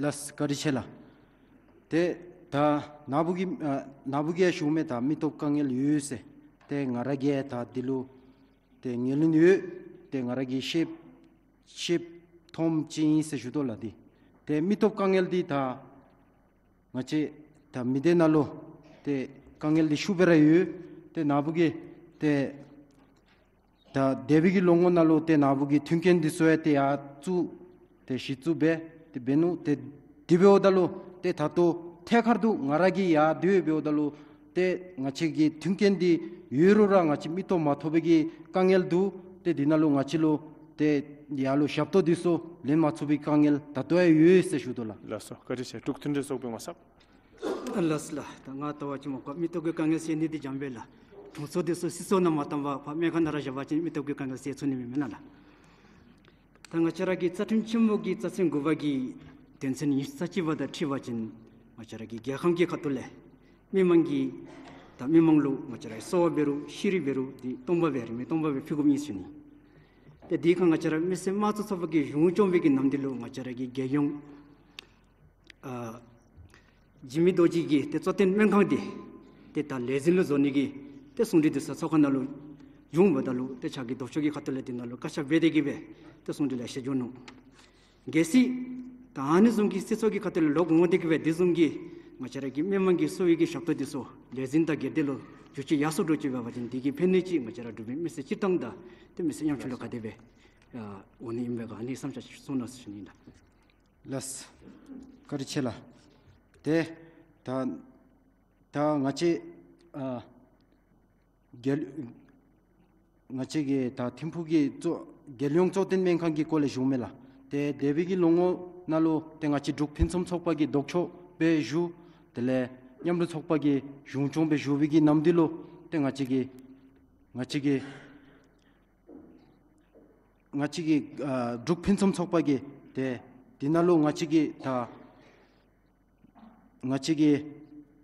ལགས་སོ། བཀའ་དྲིན་ཆེ་ལགས། ཏེ་ད་ནཱ་བུ་གིས་ཨ་ནཱ་བུ་གིས་ཞུ་མི་ད་མི་སྟོབས་དཀའ་ངལ་ཡོད་ཟེར། ཏེ་ང་ར་གིས་ད་འདི་ལུ་ཏེ་ངོས་ལེན་ཡོད། ཏེ་ང་ར་གིས་ཤེས་ཤེསཔ་མཐོངམ་ཅིག་ཨིན་ཟེར་ཞུ་དོ་ལགས། ཏེ་ཏེ་མི་སྟོབས་དཀའ་ངལ་འདི་ད་ང་བཅས་ད་མི་སྡེ་ནང་ལུ་ཏེ་དཀའ་ངལ་འདི་ཤུགས་སྦེ་ར་ཡོད། ཏེ་ནཱ་བུ་གིས་ཏེ་ད་འདས་པའི་གི་ལོ་ངོ་ནང་ལུ་ཏེ་ནཱ་བུ་གིས་མཐུན་རྐྱེན་འདི་ཚུ་ཡང་ཏེ་ཡར་བཙུགས་ཏེ་གཞི་བཙུགས་འབད་དེ་འབད་ནུག། ཏེ་དེ་འབདཝ་ད་ལུ་ཏེ་ད་ལྟོ་ཐད་ཀར་དུ་ང་ར་གིས་ཡར་སྡོད་འབདཝ་ད་ལུ་ཏེ་ང་བཅས་ཀྱི་མཐུན་རྐྱེན་འདི་ཡོད་རུང་ར་ང་བཅས་མི་སྟོབས་མ་ཐོབ་པའི་གི་དཀའ་ངལ་འདུག། ཏེ་འདི་ནང་ལུ་ང་བཅས་ལུ་ཏེ་ཡར་ལུ་ཞབས་ཏོག་འདི་ཚུ་ལེན་མ་ཚུགས་པའི་དཀའ་ངལ་ད་ལྟོ་ཡང་ཡོད་ཟེར་ཞུ་དོ་ལགས། ལགས་སོ། བཀའ་དྲིན་ཆེ། འབྲུག་མཐུན་སྒྲིལ་ཚོགས་པའི་ངོ་ཚབ། ལགས་ལགས། ད་ང་ལྟ་བ་ཅིན་མ་གོ་མི་སྟོབས་ཀྱི་དཀའ་ངལ་སེལ་ནི་འདི་འཇམ་པས་ལགས། དྲུང་འཚོ་འདི་ཚུ་སྲིད་ཚོགས་ནང་མ་བཏང་བར་ཕར་སྨན་ཁང་ནང་ར་བཞག་པ་ཅིན་མི་སྟོབས་ཀྱི་དཀའ་ངལ་སེལ་ཚུགས་ནི་མེན་མེན་ན་ལགས། ད་ང་བཅས་ར་གི་རྩ་ཁྲིམས་ཆེན་མོ་གི་རྩ་ཚན་དགུ་པ་གི་དོན་ཚན་ཉི་ཤུ་རྩ་གཅིག་པ་དང་འཁྲིལ་བ་ཅིན་ང་བཅས་ར་གི་རྒྱལ་ཁམས་ཀྱི་ཁ་ཐུག་ལས་མི་མང་གི་ད་མི་མང་ལུ་ང་བཅས་ར་གསོལ་བ་འབད་རུང་ཤེས་རིག་འབད་རུང་འདི་སྟོང་པ་སྦེ་རིན་མེད་སྟོང་པ་སྦེ་ཕུལ་དགོཔ་ཨིན་ཟེར་ཞུ་ནི། ཏེ་འདི་ཁར་ང་བཅས་ར་མི་སེར་དམངས་གཙོ་ཚོགས་པ་གི་གཞུང་སྐྱོང་བའི་གི་ནམ་དུས་ལུ་ང་བཅས་ར་གི་རྒྱལ་ཡོངས་ཨ་འཇིགས་མེད་རྡོ་རྗེ་གི་ཏེ་གཙོ་བསྟེན་སྨན་ཁང་འདི་ཏེ་ད་ལས་འཛིན་ལུ་བཟོ་ནི་གི་ཏེ་གསུང་གྲོས་འདི་ཚུ་ཚོགས་ཁང་ནང་ལུ་བྱུང་བ་ད་ལུ་ཏེ་ཕྱག་གི་ལྡོག་ཕྱོགས་ཀྱི་ཁ་ཐུག་ལས་འདི་ནང་ལུ་བཀའ་ཤག་འབད་དེ་གི་སྦེ་ཏེ་གསུང་གྲོས་ལེ་ཤ་བྱུང་ནུག། གལ་སྲིད་ད་ཨ་ནི་བཟུམ་གྱི་སྲིད་ཚོགས་ཀྱི་ཁ་ཐུག་ལས་ལོག་འོང་སྟེ་གི་སྦེ་འདི་བཟུམ་གྱི་ང་བཅས་ར་གི་མི་མང་གི་གསོ་བའི་གི་ཞབས་ཏོག་འདི་ཚུ་ལས་འཛིན་དང་སྒེར་སྡེ་ལུ་བསྒྱུར་བཅོས་ཡར་སོང་འགྱོ་ཅི་འབད་བ་ཅིན་འདི་གིས་ཕན་ནི་ཅིག་ང་བཅས་ར་འབྲུག་པའི་མི་སེར་སྤྱིར་བཏང་དང་ཏེ་མི་སེར་ཡང་ཁྱོན་ལུ་ག་དེ་སྦེ་ཨ་འོང་ནི་ཨིན་པས་ག། ཨ་ནི་བསམ་འཆར་ཅིག་གསུང་གནང་ཟེར་ཞུ་ནི་ཨིན་ལགས། ལགས། བཀའ་དྲིན་ཆེ་ལགས། ཏེ་ད་ད་ང་བཅས་ཨ་རྒྱལ་ང་བཅས་ཀྱི་ད་ཐིམ་ཕུག་གི་གཙོ་རྒྱལ་ཡོངས་གཙོ་བསྟེན་སྨན་ཁང་གི་སྐོར་ལས་ཞུཝ་མས་ལགས། ཏེ་འདས་པའི་གི་ལོ་ངོ་ནང་ལུ་ཏེ་ང་བཅས་འབྲུག་ཕུན་སུམ་ཚོགས་པ་གི་ལྡོག་ཕྱོགས་སྦེ་བཞུགས། དེ་ལས་མཉམ་རུབ་ཚོགས་པ་གི་གཞུང་སྐྱོང་སྦེ་བཞུགས་པའི་གི་ནམ་དུས་ལུ་ཏེ་ང་བཅས་ཀྱི་ང་བཅས་ཀྱི་ང་བཅས་ཀྱི་ཨ་འབྲུག་ཕུན་སུམ་ཚོགས་པ་གི་ཏེ་འདི་ནང་ལུ་ང་བཅས་ཀྱི་ད་ང་བཅས་ཀྱི་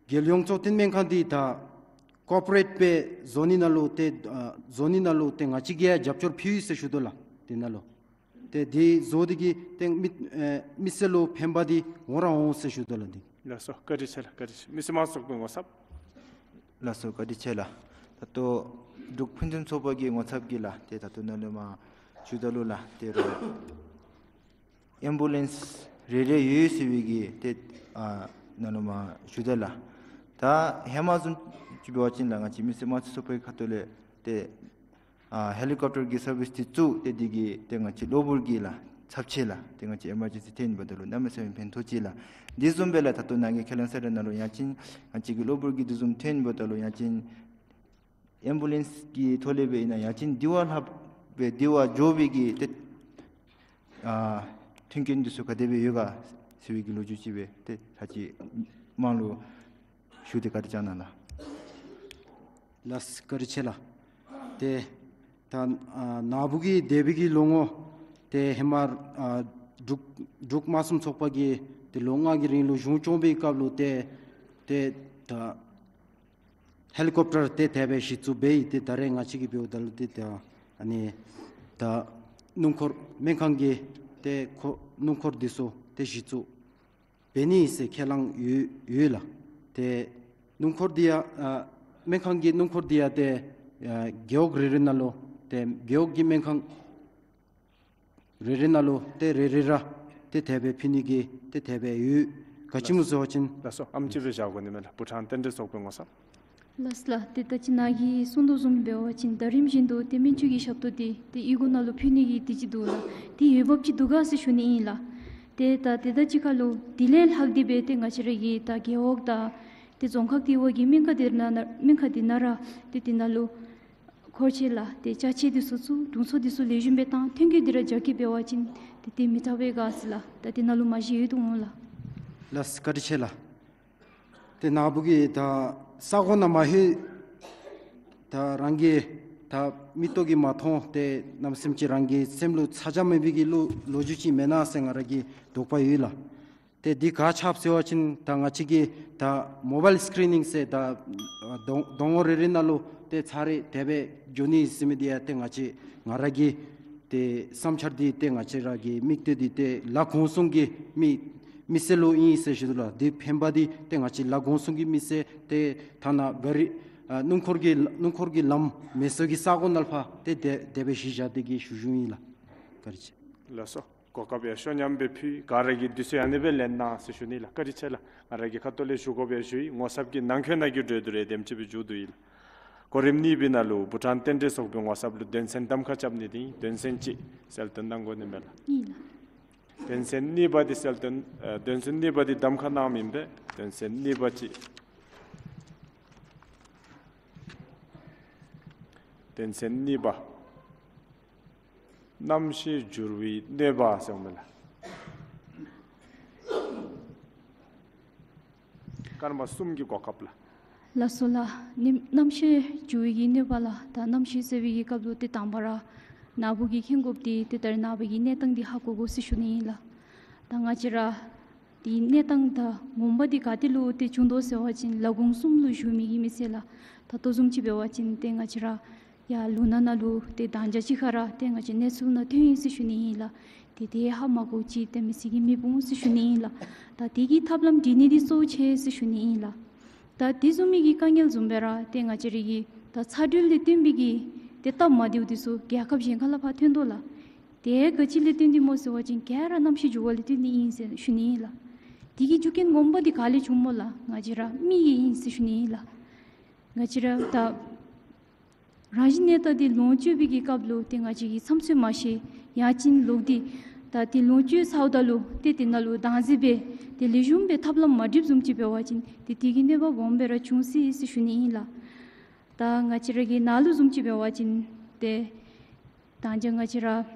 རྒྱལ་ཡོངས་གཙོ་བསྟེན་སྨན་ཁང་འདི་ད་ཀོར་པོ་རེཊ་སྦེ་བཟོ་ནི་ནང་ལུ་ཏེ་ཨ་བཟོ་ནི་ནང་ལུ་ཏེ་ང་བཅས་ཀྱིས་ཡང་རྒྱབ་སྐྱོར་ཕུལ་ཡི་ཟེར་ཞུ་དོ་ལགས། འདི་ནང་ལུ་ཏེ་འདི་བཟོ་སྟེ་གི་ཏེ་མི་ཨེ་མི་སེར་ལུ་ཕན་པ་འདི་འོང་ར་འོང་ཟེར་ཞུ་དོ་ལགས། འདི། ལགས་སོ། བཀའ་དྲིན་ཆེ་ལགས། བཀའ་དྲིན་ཆེ། མི་སེར་དམངས་གཙོ་ཚོགས་པའི་ངོ་ཚབ། ལགས་སོ། བཀའ་དྲིན་ཆེ་ལགས། ད་ལྟོ་འབྲུག་ཕུན་སུམ་ཚོགས་པ་གི་ངོ་ཚབ་ཀྱིས་ལགས་ཏེ་ད་ལྟོ་ནཱ་ལུ་མར་ཞུ་ད་ལུ་ལགས་ཏེ་རོགས་ཨེམ་བུ་ལེནསི་རེ་རེ་ཡོད་ཟེར་བའི་གི་ཏེ་ཨ་ནཱ་ལུ་མར་ཞུ་ད་ལགས། ད་ཧེ་མ་བཟུམ་ཅིག་འབད་བ་ཅིན་ལགས་ང་བཅས་མི་སེར་དམངས་གཙོ་ཚོགས་པའི་ཁ་ཐུག་ལས་ཏེ་ཨ་ཧེ་ལི་ཀོབ་ཊར་གྱི་སར་བིསི་འདི་བཙུགས་ཏེ་འདི་གིས་ཏེ་ང་བཅས་གློ་བུར་གྱི་ལགས་ཚབས་ཆེ་ལགས་ཏེ་ང་བཅས་ཨེ་མར་ཇེན་སི་ཐོན་པ་ད་ལུ་གནམ་མེད་ས་མེད་ཕན་ཐོགས་ཅི་ལགས། འདི་བཟུམ་སྦེ་ལགས་ད་ལྟོ་ནཱ་གི་ཁས་ལེན་ས་ར་ནང་ལུ་ཡང་ཅིན་ང་བཅས་ཀྱི་གློ་བུར་གྱི་འདི་བཟུམ་ཐོན་པ་ད་ལུ་ཡང་ཅིན་ཨེམ་བུ་ལེནསི་གི་ཐོག་ལས་སྦེ་ཨིན་ན་ཡང་ཅིན་འདི་བ་ལྷག་སྦེ་འདི་བ་མགྱོགས་པའི་གི་ཏེ་ཨ་མཐུན་རྐྱེན་འདི་ཚུ་ག་དེ་སྦེ་ཡོད་ག་ཟེར་བའི་གི་ལོ་རྒྱུས་ཅིག་སྦེ་ཏེ་ད་ཅི་དམངས་ལུ་ཞུ་སྟེ་བཀའ་དྲིན་བསྐྱང་གནང་ལགས། ལགས་བཀའ་དྲིན་ཆེ་ལགས། ཏེ་ད་ཨ་ནཱ་བུ་གིས་འདས་པའི་གི་ལོ་ངོ་ཏེ་ཧེ་མ་ཨ་འབྲུག་འབྲུག་དམངས་གཙོ་ཚོགས་པ་གིས་ཏེ་ལོ་ལྔ་གི་རིང་ལུ་གཞུང་སྐྱོང་བའི་སྐབས་ལུ་ཏེ་ཏེ་ད་ཧེ་ལི་ཀོབ་ཊར་ཏེ་དེ་སྦེ་གཞི་བཙུགས་འབད་ཡི། ཏེ་ད་རེས་ང་བཅས་ཀྱིས་འབདཝ་ད་ལུ་ཏེ་ད་ཨ་ནི་ད་སྣུམ་འཁོར་སྨན་ཁང་གི་ཏེ་འཁོར་སྣུམ་འཁོར་འདི་ཚུ་ཏེ་གཞི་བཙུགས་འབད་ནི་ཟེར་ཁས་བླངས་ཡོད་ཡོད་ལགས། ཏེ་སྣུམ་འཁོར་འདི་ཡང་ཨ་སྨན་ཁང་གི་སྣུམ་འཁོར་འདི་ཡང་ཏེ་ཨ་རྒེད་འོག་རེ་རེ་ནང་ལུ་ཏེ་རྒེད་འོག་གི་སྨན་ཁང་རེ་རེ་ནང་ལུ་ཏེ་རེ་རེ་ར་ཏེ་དེ་སྦེ་ཕུལ་ནི་གི་ཏེ་དེ་སྦེ་ཡོད། ག་ཅི་སྨོ་ཟེར་བ་ཅིན། ལགས་སོ། ཨམ་ཅིག་སྦེ་བཞག་དགོ་ནི་མས་ལགས། བུ་ཁྲང་རྟེན་འབྲེལ་ཚོགས་པའི་ངོ་ཚབ། ལགས་ལགས། ཏེ་ད་ཅི་ནཱ་གིས་གསུངས་དོ་བཟུམ་འབད་བ་ཅིན་ད་རིམ་བཞིན་དུ་ཏེ་སྨན་བཅོས་ཀྱི་ཞབས་ཏོག་འདི་ཏེ་གཡུས་སྒོ་ནང་ལུ་ཕུལ་ནི་གི་འདི་ཅིག་འདུག་ལགས། ཏེ་འོས་འབབ་ཅིག་འདུག་ག་ཟེར་ཞུ་ནི་ཨིན་ལགས། ཏེ་ད་ཏེ་ད་ཅི་ཁ་ལུ་དེ་ལས་ལྷག་སྟེ་སྦེ་ཏེ་ང་བཅས་ར་གི་ད་རྒེད་འོག་དང་ཏེ་རྫོང་ཁག་དེ་བ་གི་སྨན་ཁང་དེ་ནང་ན་སྨན་ཁང་དེ་ནང་ར་ཏེ་དེ་ནང་ལུ་འཁོར་ཆས་ལགས་ཏེ་ཅ་ཆས་འདི་ཚུ་བཙུགས་དྲུང་འཚོ་འདི་ཚུ་ལེགས་ཤོམ་སྦེ་བཏང་མཐུན་རྐྱེན་འདི་ར་རྒྱ་སྐྱེད་འབད་བ་ཅིན་ཏེ་དེ་མི་དྲག་པས་ག་ཟེར་ལགས། ད་དེ་ནང་ལུ་མ་གཞི་ཡོད་དོ་འོང་ལགས། ལགས་བཀའ་དྲིན་ཆེ་ལགས། ཏེ་ནཱ་བུ་གིས་ད་ས་གོ་ནང་མ་ལྷོད། ད་རང་གིས་ད་མིག་ཏོ་གིས་མ་མཐོང་། ཏེ་གནམ་མེད་ས་མེད་ཅིག་རང་གི་སེམས་ལུ་ཚ་གྱང་མེད་པའི་གི་ལོ་ལོ་རྒྱུས་ཅིག་མེན་ན་ཟེར་ང་ར་གི་དོགས་པ་ཡོད་ལགས། ཏེ་འདི་ག་ཆགསཔ་ཟེར་བ་ཅིན་ད་ང་བཅས་ཀྱི་ད་མོ་བཱའིལ་སི་ཀི་རི་ནིང་ཟེར་ད་གདོང་གདོང་ངོ་རེ་རེ་ནང་ལུ་ཏེ་ཚར་རེ་དེ་སྦེ་འགྱོ་ནི་ཟེར་མི་འདི་ཡང་ཏེ་ང་བཅས་ང་ར་གི་ཏེ་བསམ་འཆར་འདི་ཏེ་ང་བཅས་ར་གི་དམིགས་གཏད་འདི་ཏེ་ལ་གོང་གསུམ་གྱི་མི་མི་སེར་ལུ་ཨིན་ཟེར་ཞུ་དོ་ལགས། འདི་ཕན་པ་འདི་ཏེ་ང་བཅས་ལ་གོང་གསུམ་གྱི་མི་སེར་ཏེ་ཐ་ན་ག་རི་ཨ་སྣུམ་འཁོར་གྱི་སྣུམ་འཁོར་གྱི་ལམ་མེ་སོར་གྱི་ས་གོ་ནང་ལུ་ཕར་ཏེ་དེ་དེ་སྦེ་གཞི་བཞག་སྟེ་གི་ཞུ་ཞུཝ་ཨིན་ལགས། བཀའ་དྲིན་ཆེ། ལགས་སོ། གོ་སྐབས་ཡང་ཤོ་ཉམས་སྦེ་ཕུལ། ག་ར་གིས་དུས་ཚོད་ཨ་ནི་སྦེ་ལེན་གནང་ཟེར་ཞུ་ནི་ལགས། བཀའ་དྲིན་ཆེ་ལགས། ང་ར་གི་ཁ་ཐུག་ལས་ཞུ་དགོཔ་ཡང་ཞུ་ཡི། ངོ་ཚབ་ཀྱིས་ནང་འཁོད་ནང་གི་འགྲོས་བསྡུར་རེ་དེམ་ཅིག་སྦེ་མཇུག་བསྡུ་ཡི་ལགས། གོ་རིམ་གཉིས་པའི་ནང་ལུ་བྷུ་ཊཱན་རྟེན་འབྲེལ་ཚོགས་པའི་ངོ་ཚབ་ལུ་དོན་ཚན་གདམ་ཁ་རྐྱབ་ནི་འདི་དོན་ཚན་གཅིག་གསལ་སྟོན་གནང་དགོ་ནི་མས་ལགས། ཨིན་ལགས། དོན་ཚན་གཉིས་པ་འདི་གསལ་སྟོན་ཨ་དོན་ཚན་གཉིས་པ་འདི་གདམ་ཁ་གནངམ་ཨིན་པས། དོན་ཚན་གཉིས་པ་ཅིག་དོན་ཚན་གཉིས་པ། གནམ་གཤིས་འགྱུར་བའི་གནོད་པ་ཟེར་མི་ལགས། སྐར་མ་གསུམ་གྱི་གོ་སྐབས་ལགས། ལགས་སོ་ལགས། ནིམ་གནམ་གཤིས་འགྱུར་བའི་གི་གནོད་པ་ལགས། ད་གནམ་གཤིས་ཟེར་བའི་གི་སྐབས་ལུ་ཏེ་དང་པ་ར་ནཱ་བུ་གིས་མཁྱེན་དགོཔ་འདི་ཏེ་ད་རེས་ནངས་པ་གི་གནས་སྟངས་འདི་ཧ་གོ་དགོ་ཟེར་ཞུ་ནི་ཨིན་ལགས། ད་ང་བཅས་ར་འདི་གནས་སྟངས་ད་ངོ་མ་འདི་ག་ཏེ་ལུ་ཏེ་བྱུང་དོ་ཟེར་བ་ཅིན་ལ་གོང་གསུམ་ལུ་བཞུགས་མི་གི་མི་སེར་ལགས། ད་ལྟོ་བཟུམ་ཅིག་འབད་བ་ཅིན་ཏེ་ང་བཅས་ར་ཡར་ལུང་ནག་ནང་ལུ་ཏེ་དང་འཇག་ཅིག་ཁར་ར་ཏེ་ང་བཅས་གནས་ཚུལ་ནང་ཐོན་ཡི་ཟེར་ཞུ་ནི་ཨིན་ལགས། ཏེ་དེ་ཧ་མ་གོ་ཅིག་ཏེ་མི་སེར་གྱིས་མི་འབོ་འོང་ཟེར་ཞུ་ནི་ཨིན་ལགས། ད་དེ་གི་ཐབས་ལམ་སྒྲིག་ནི་འདི་གཙོ་བོ་ཆེ་ཟེར་ཞུ་ནི་ཨིན་ལགས། ད་དེ་བཟུམ་མའི་གི་དཀའ་ངལ་བཟུམ་སྦེ་ར་ཏེ་ང་བཅས་ར་གི་ད་ཚ་དྲོད་ལས་བརྟེན་པའི་གི་ཏེ་སྟབས་མ་བདེཝ་འདི་ཚུ་རྒྱལ་ཁབ་གཞན་ཁ་ལས་ཕར་ཐོན་དོ་ལགས། དེ་ག་ཅི་ལས་བརྟེན་ཏེ་སྨོ་ཟེར་བ་ཅིན་ག་ར་གནམ་གཤིས་འགྱུར་བ་ལས་བརྟེན་ཏེ་ཨིན་ཟེར་ཞུ་ནི་ཨིན་ལགས། དེ་གི་རྒྱུ་རྐྱེན་ངོ་མ་འདི་ག་ལས་བྱུངམ་སྨོ་ལགས། ང་བཅས་ར་མི་གིས་ཨིན་ཟེར་ཞུ་ནི་ཨིན་ལགས། ང་བཅས་ར་ད་རང་བཞིན་གནས་སྟངས་འདི་ལོངས་སྤྱོད་པའི་གི་སྐབས་ལུ་ཏེ་ང་བཅས་ཀྱིས་ཚམ་ཚོད་མ་ཤེས། ཡང་ཅིན་ལོག་སྟེ་ད་ཏེ་ལོངས་སྤྱོད་ཚརཝ་ད་ལུ་ཏེ་དེ་ནང་ལུ་དྭངས་རྩིས་སྦེ་ཏེ་ལེགས་ཤོམ་སྦེ་ཐབས་ལམ་མ་སྒྲིགཔ་བཟུམ་ཅིག་འབད་བ་ཅིན་ཏེ་དེ་གི་གནོད་པ་སྦོམ་སྦེ་ར་འབྱུང་སྲིད་ཟེར་ཞུ་ནི་ཨིན་ལགས། ད་ང་བཅས་ར་གི་ནཱ་ལུ་བཟུམ་ཅིག་འབད་བ་ཅིན་ཏེ་ད་ཅི་ང་བཅས་ར་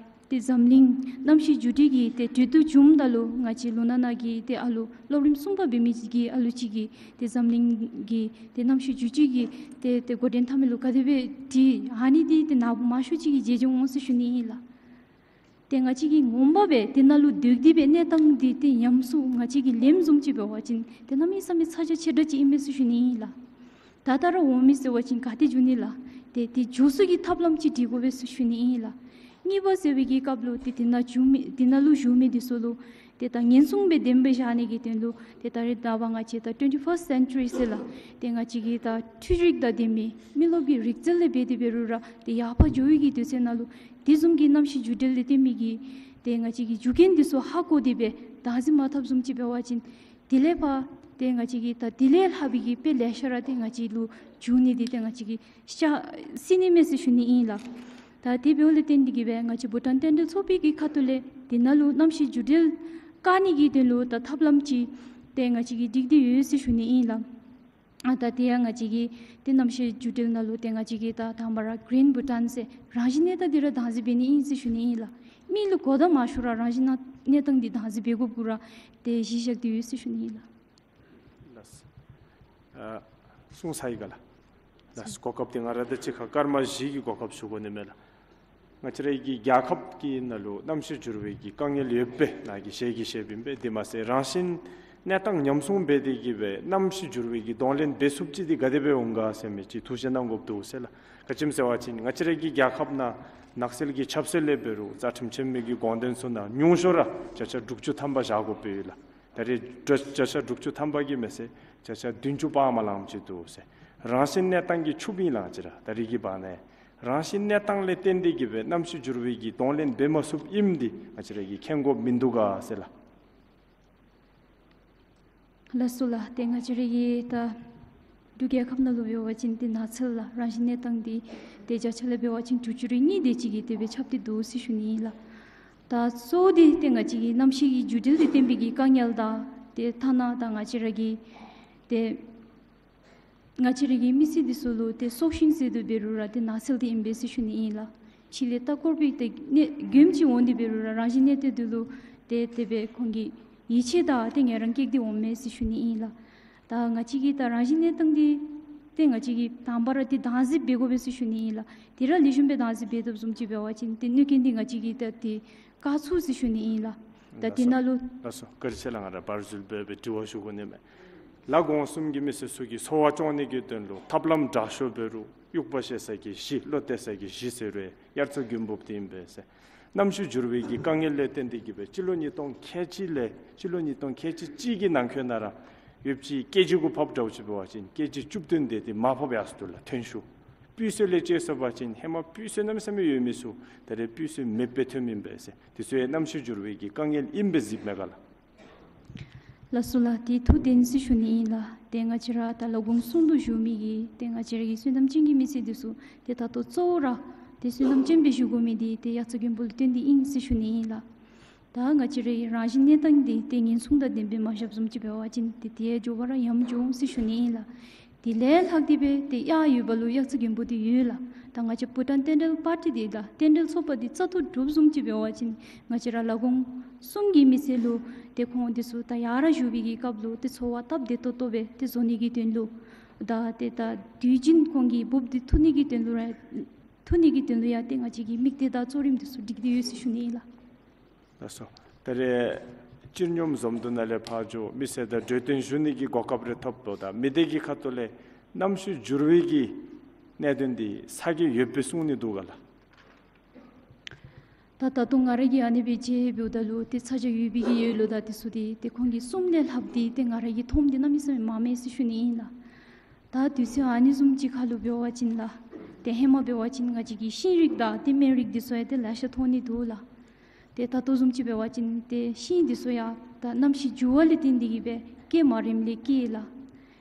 ཏེ་འཛམ་གླིང་གནམ་གཤིས་འགྱུར་འགྲོས་ཀྱི་ཏེ་གྲོས་བསྡུར་བྱུངམ་ད་ལུ་ང་བཅས་ལུང་ནག་ནང་གི་ཏེ་ཨ་ལུ་སློབ་རིམ་གསུམ་པ་འབད་མི་ཅིག་གི་ཨ་ལུ་ཅིག་གིས་ཏེ་འཛམ་གླིང་གི་ཏེ་གནམ་གཤིས་འགྱུར་འགྲོས་ཀྱི་ཏེ་ཏེ་འགོ་འདྲེན་འཐབ་མི་ལུ་ག་དེ་སྦེ་འདྲིས་ཨ་ནི་འདི་ཏེ་ནཱ་བུ་མང་ཤོས་ཅིག་གིས་མཇལ་མཇལ་འོང་ཟེར་ཞུ་ནི་ཨིན་ལགས། ཏེ་ང་བཅས་ཀྱིས་ངོ་མ་སྦེ་དེ་ནང་ལུ་སྡོད་དེ་སྦེ་གནས་སྟངས་འདི་ཏེ་ཉམས་སུ་ང་བཅས་ཀྱིས་ལེནམ་བཟུམ་ཅིག་འབད་བ་ཅིན་ཏེ་གནམ་མེད་ས་མེད་ཚ་གྱང་ཆེ་དྲགས་ཅིག་ཨིན་མས་ཟེར་ཞུ་ནི་ཨིན་ལགས། ད་ལྟོ་ར་འོང་མི་ཟེར་བ་ཅིན་ག་ཏེ་འགྱོ་ནི་ལགས། ཏེ་ཏེ་འགྱོ་ས་གི་ཐབས་ལམ་ཅིག་སྒྲིག་དགོ་པས་ཟེར་ཞུ་ནི་ཨིན་ལགས། གཉིས་པ་ཟེར་བའི་གི་སྐབས་ལུ་ཏེ་དེ་ནང་བཞུགས་མི་དེ་ནང་ལུ་བཞུགས་མི་འདི་ཚུ་ལུ་ཏེ་ད་ཉེན་སྲུང་སྦེ་བདེན་པའི་བཞག་ནི་གི་དོན་ལུ་ཏེ་ད་རེས་ནངས་པ་ང་བཅས་ད་ཊུ་ཝེན་ཊི་ཕརསཊ་སེན་ཅུ་རི་ཟེར་ལགས། ཏེ་ང་བཅས་ཀྱི་ད་འཕྲུལ་རིག་དང་ལྡན་མི་མི་རློབས་ཀྱི་རིག་རྩལ་ལས་འབད་དེ་འབད་རུང་ར་ཏེ་ཡར་ཕར་འགྱོ་བའི་གི་དུས་ཚོད་ནང་ལུ་དེ་བཟུམ་གྱི་གནམ་གཤིས་འགྱུར་འགྲོས་ལས་བརྟེན་མི་གི་ཏེ་ང་བཅས་ཀྱི་རྒྱུ་རྐྱེན་འདི་ཚུ་ཧ་གོ་སྟེ་སྦེ་དྭངས་རྩིས་མ་འཐབཔ་བཟུམ་ཅིག་འབད་བ་ཅིན་དེ་ལས་ཕར་ཏེ་ང་བཅས་ཀྱི་ད་དེ་ལས་ལྷག་པའི་གི་དཔེ་ལེ་ཤ་ར་ཏེ་ང་བཅས་ལུ་འབྱུང་ནི་འདི་ཏེ་ང་བཅས་ཀྱིས་ཤེས་ཤེས་ནི་མས་ཟེར་ཞུ་ནི་ཨིན་ལགས། ད་དེ་འབདཝ་ལས་བརྟེན་ཏེ་གིས་སྦེ་ང་བཅས་བྷུ་ཊཱན་རྟེན་འབྲེལ་ཚོགས་པའི་གི་ཁ་ཐུག་ལས་དེ་ནང་ལུ་གནམ་གཤིས་འགྱུར་འགྲོས་བཀག་ནི་གི་དོན་ལུ་ད་ཐབས་ལམ་ཅིག་ཏེ་ང་བཅས་ཀྱིས་སྒྲིག་སྟེ་ཡོད་ཟེར་ཞུ་ནི་ཨིན་ལགས། ཨ་ད་དེ་ཡང་ང་བཅས་ཀྱིས་ཏེ་གནམ་གཤིས་འགྱུར་འགྲོས་ནང་ལུ་ཏེ་ང་བཅས་ཀྱིས་ད་དང་པ་ར་གི་རིན་བྷུ་ཊཱན་ཟེར་རང་བཞིན་གནས་སྟངས་འདི་ར་དྭངས་རྩིས་འབད་ནི་ཨིན་ཟེར་ཞུ་ནི་ཨིན་ལགས། མི་ལུ་གོ་བརྡ་མ་ཞུ་ར་རང་བཞིན་གནས་སྟངས་འདི་དྭངས་རྩིས་འབད་དགོཔ་གུ་ར་ཏེ་གཞི་བཞག་སྟེ་ཡོད་ཟེར་ཞུ་ནི་ཨིན་ལགས། ལགས། ཨ་གསུང་ཚར་ཡི་ག་ལགས། ལགས། གོ་སྐབས་འདི་ང་ར་དང་གཅིག་ཁར་སྐར་མ་བཞི་གི་གོ་སྐབས་ཞུ་དགོ་ནི་མས་ལགས། ང་བཅས་ར་གི་རྒྱལ་ཁབ་ཀྱི་ནང་ལུ་གནམ་གཤིས་འགྱུར་བའི་གི་དཀའ་ངལ་ཡོདཔ་སྦེ་ནཱ་གིས་ཞལ་གྱིས་བཞེསཔ་ཨིན་པས། དེ་མ་ཚད་རང་བཞིན་གནས་སྟངས་ཉམས་སྲུང་འབད་དེ་གིས་སྦེ་གནམ་གཤིས་འགྱུར་བའི་གི་གདོང་ལེན་འབད་ཚུགསཔ་ཅིག་འདི་ག་དེ་སྦེ་འོང་ག་ཟེར་མི་ཅིག་ཐུགས་བཞེད་གནང་དགོཔ་འདུག་ཟེར་ལགས། ག་ཅི་སྨོ་ཟེར་བ་ཅིན་ང་བཅས་ར་གི་རྒྱལ་ཁབ་ནང་ནགས་ཚལ་གྱི་ཁྱབ་ཚད་ལས་འབད་རུང་རྩ་ཁྲིམས་ཆེན་མོའི་གི་དགོངས་དོན་ཚུ་ནང་ཉུང་ཤོས་ར་བརྒྱ་ཆ་དྲུག་ཅུ་ཐམ་པ་བཞག་དགོཔ་ཡོད་ལགས། ད་རེས་བརྒྱ་ཆ་དྲུག་ཅུ་ཐམ་པ་གིས་མེན་ཟེར་བརྒྱ་ཆ་བདུན་ཅུ་སྤང་མ་ལངམ་ཅིག་འདུག་ཟེར། རང་བཞིན་གནས་སྟངས་ཀྱིས་ཕྱུགཔ་ཨིན་ལགས། ང་བཅས་ར་ད་རེས་ཀྱི་བར་ན་རང་བཞིན་གནས་སྟངས་ལས་བརྟེན་ཏེ་གིས་སྦེ་གནམ་གཤིས་འགྱུར་བའི་གི་གདོང་ལེན་འབད་མ་ཚུགསཔ་ཨིནམ་འདི་ང་བཅས་ར་གིས་མཁྱེན་དགོཔ་མིན་འདུག་ག་ཟེར་ལགས། ལགས་སོ་ལགས། ཏེ་ང་བཅས་ར་གི་ད་འབྲུག་རྒྱལ་ཁབ་ནང་ལུ་འབད་བ་ཅིན་ཏེ་ནགས་ཚལ་ལགས་རང་བཞིན་གནས་སྟངས་འདི་ཏེ་བརྒྱ་ཆ་ལས་འབད་བ་ཅིན་དྲུག་ཅུ་རེ་གཉིས་དེ་ཅིག་གིས་དེ་སྦེ་ཁྱབ་སྟེ་འདུག་ཟེར་ཞུ་ནི་ཨིན་ལགས། ད་གཙོ་བོ་འདི་ཏེ་ང་བཅས་ཀྱི་གནམ་གཤིས་ཀྱི་འགྱུར་འགྲོས་ལས་བརྟེན་པའི་གི་དཀའ་ངལ་དང་ཏེ་ཐ་ན་ད་ང་བཅས་ར་གི་ཏེ་ང་བཅས་ར་གི་མི་སེར་འདི་ཚུ་ལུ་ཏེ་སྲོག་ཤིང་ཟེར་དོ་འབད་རུང་ར་ཏེ་ནགས་ཚལ་འདི་ཨིན་པས་ཟེར་ཞུ་ནི་ཨིན་ལགས། ཕྱི་ལས་ལྟ་སྐོར་པའི་ཏེ་གནས་མགྱོནམ་ཅིག་འོང་སྟེ་འབད་རུང་ར་རང་བཞིན་གནས་སྟངས་འདི་ལུ་ཏེ་དེ་སྦེ་ཁོང་གིས་ཡིད་ཆེས་དང་ཏེ་ངལ་རངས་བསྐྱེད་དེ་འོང་མས་ཟེར་ཞུ་ནི་ཨིན་ལགས། ད་ང་བཅས་ཀྱི་ད་རང་བཞིན་གནས་སྟངས་འདི་ཏེ་ང་བཅས་ཀྱིས་དང་པ་ར་ཏེ་དྭངས་རྩིས་འབད་དགོ་པས་ཟེར་ཞུ་ནི་ཨིན་ལགས། དེ་ར་ལེགས་ཤོམ་སྦེ་དྭངས་རྩིས་འབད་དཔ་བཟུམ་ཅིག་འབད་བ་ཅིན་ཏེ་གནོད་རྐྱེན་འདི་ང་བཅས་ཀྱིས་ད་ཏེ་བཀག་ཚུགས་ཟེར་ཞུ་ནི་ཨིན་ལགས། ད་དེ་ནང་ལུ། ལགས་སོ། བཀའ་དྲིན་ཆེ་ལགས། ང་ར་བར་འཛུལ་འབད་བའི་དྲི་བ་ཞུ་དགོ་ནི་མས། ལ་དགོངས་གསུམ་གྱི་མི་སེར་ཚུ་གི་འཚོ་བ་སྐྱོང་ནི་གི་དོན་ལུ་ཐབས་ལམ་དྲག་ཤོས་འབད་རུང་དབྱུག་པ་བཞེས་ས་གི་གཞི་བློ་གཏད་ས་གི་གཞི་ཟེར་རུང་དབྱར་རྩྭ་དགུན་འབུབ་འདི་ཨིན་པས་ཟེར། གནམ་གཤིས་འགྱུར་བའི་གི་དཀའ་ངལ་ལས་བརྟེན་ཏེ་གིས་སྦེ་སྤྱི་ལོ་ཉིས་སྟོང་ཁལ་གཅིག་ལས་སྤྱི་ལོ་ཉིས་སྟོང་ཁལ་གཅིག་གཅིག་གི་ནང་འཁོད་ནང་ར་ཡོདཔ་ཅིག་ཀེ་ཇི་གུ་ཕབ་འདྲཝ་ཅིག་འབད་བ་ཅིན་ཀེ་ཇི་བཅུ་བདུན་དེ་ཏེ་མར་ཕབ་ཡར་སོང་འདུག་ལགས། ཐོན་ཤུགས་སྤུས་ཚད་ལས་དཔྱད་སོང་པ་ཅིན་ཧེ་མ་སྤུས་ཚད་གནམ་མེད་ས་མེད་ཡོད་མི་ཚུ་ད་རེས་སྤུས་ཚད་མེདཔ་སྦེ་ཐོནམ་ཨིན་པས་ཟེར། དེ་ཚུ་ཡང་གནམ་གཤིས་འགྱུར་བའི་གི་དཀའ་ངལ་ཨིན་པས་གཟིགསཔ་མས་ག་ལགས། ལགས་སོ་ལགས། ཏེ་ཐུགས་བདེན་ཟེར་ཞུ་ནི་ཨིན་ལགས། ཏེ་ང་བཅས་ར་ད་ལ་དགོངས་གསུམ་དུ་བཞུགས་མི་གི་ཏེ་ང་བཅས་ར་གི་བསོད་ནམས་ཅན་གྱི་མི་སེར་འདི་ཚུ་ཏེ་ད་ལྟོ་གཙོ་བོ་ར་ཏེ་བསོད་ནམས་ཅན་སྦེ་བཞུགས་དགོ་མི་འདི་ཏེ་དབྱར་རྩྭ་དགུན་འབུབ་ལུ་བརྟེན་ཏེ་ཨིན་ཟེར་ཞུ་ནི་ཨིན་ལགས། ད་ང་བཅས་རའི་རང་བཞིན་གནས་སྟངས་འདི་ཏེ་ཉེན་སྲུང་དང་ལྡནམ་སྦེ་མ་བཞགཔ་བཟུམ་ཅིག་འབད་བ་ཅིན་ཏེ་དེ་འགྱོ་བ་ར་ཡང་འགྱོ་འོང་ཟེར་ཞུ་ནི་ཨིན་ལགས། དེ་ལས་ལྷག་སྟེ་སྦེ་ཏེ་གཡག་ཡོད་པ་ལུ་དབྱར་རྩྭ་དགུན་འབུབ་འདི་ཡོད་ལགས། ད་ང་བཅས་བྷུ་ཊཱན་རྟེན་འབྲེལ་པར་ཊི་འདི་ད་རྟེན་འབྲེལ་ཚོགས་པ་འདི་བཙག་འཐུ་གྲུབ་བཟུམ་ཅིག་འབད་བ་ཅིན་ང་བཅས་ར་ལ་དགོངས་གསུམ་གྱི་མི་སེར་ལུ་ཏེ་ཁོང་འདི་ཚུ་ད་ཡར་ར་བཞུགས་པའི་གི་སྐབས་ལུ་ཏེ་འཚོ་བ་སྟབས་བདེ་ཏོག་ཏོ་སྦེ་ཏེ་བཟོ་ནི་གི་དོན་ལུ་ད་ཏེ་ད་དུས་རྒྱུན་ཁོང་གིས་འབུབ་འདི་འཐུ་ནི་གི་དོན་ལུ་ར་འཐུ་ནི་གི་དོན་ལུ་ཡང་ཏེ་ང་བཅས་ཀྱིས་དམིགས་གཏད་དང་གཙོ་རིམ་འདི་ཚུ་སྒྲིག་སྟེ་ཡོད་ཟེར་ཞུ་ནི་ཨིན་ལགས། ལགས་སོ། ད་རེས་སྤྱི་སྙོམས་འཛོམས་འདུ་ནང་ལས་ཕར་འགྱོ་མི་སེར་དང་གྲོས་བསྟུན་ཞུ་ནི་གི་གོ་སྐབས་རེ་ཐོབ་དོ། ད་མི་སྡེ་གི་ཁ་ཐུག་ལས་གནམ་གཤིས་འགྱུར་བའི་གི་གནད་དོན་འདི་ཚ་གྱང་ཡོདཔ་སྦེ་གསུང་ནི་འདུག་ག་ལགས། ད་ད་ལྟོ་ང་ར་གིས་ཨ་ནི་སྦེ་མཇལ་འབདཝ་ད་ལུ་ཏེ་ཚ་གྱང་ཡོད་པའི་གི་ཡོད་ལོ། ད་དེ་ཚུ་འདི་ཏེ་ཁོང་གི་གསུང་ལས་ལྷགཔ་འདི་ཏེ་ང་ར་གིས་མཐོངམ་འདི་གནམ་མེད་ས་མེད་མངམ་མས་ཟེར་ཞུ་ནི་ཨིན་ལགས། ད་དུས་ཚོད་ཨ་ནི་བཟུམ་ཅིག་ཁར་ལུ་འབད་བ་ཅིན་ལགས། ཏེ་ཧེ་མ་འབད་བ་ཅིན་ང་བཅས་ཀྱི་ཤིང་རིགས་དང་ཏེ་སྨན་རིགས་འདི་ཚུ་ཡང་ཏེ་ལེ་ཤ་ཐོན་ནི་འདུག་ལགས། ཏེ་ད་ལྟོ་བཟུམ་ཅིག་འབད་བ་ཅིན་ཏེ་ཤིང་འདི་ཚུ་ཡང་ད་གནམ་གཤིས་འགྱུར་བ་ལས་བརྟེན་ཏེ་གིས་སྦེ་སྐྱེ་མ་རནམ་ལས་སྐྱེས་ལགས།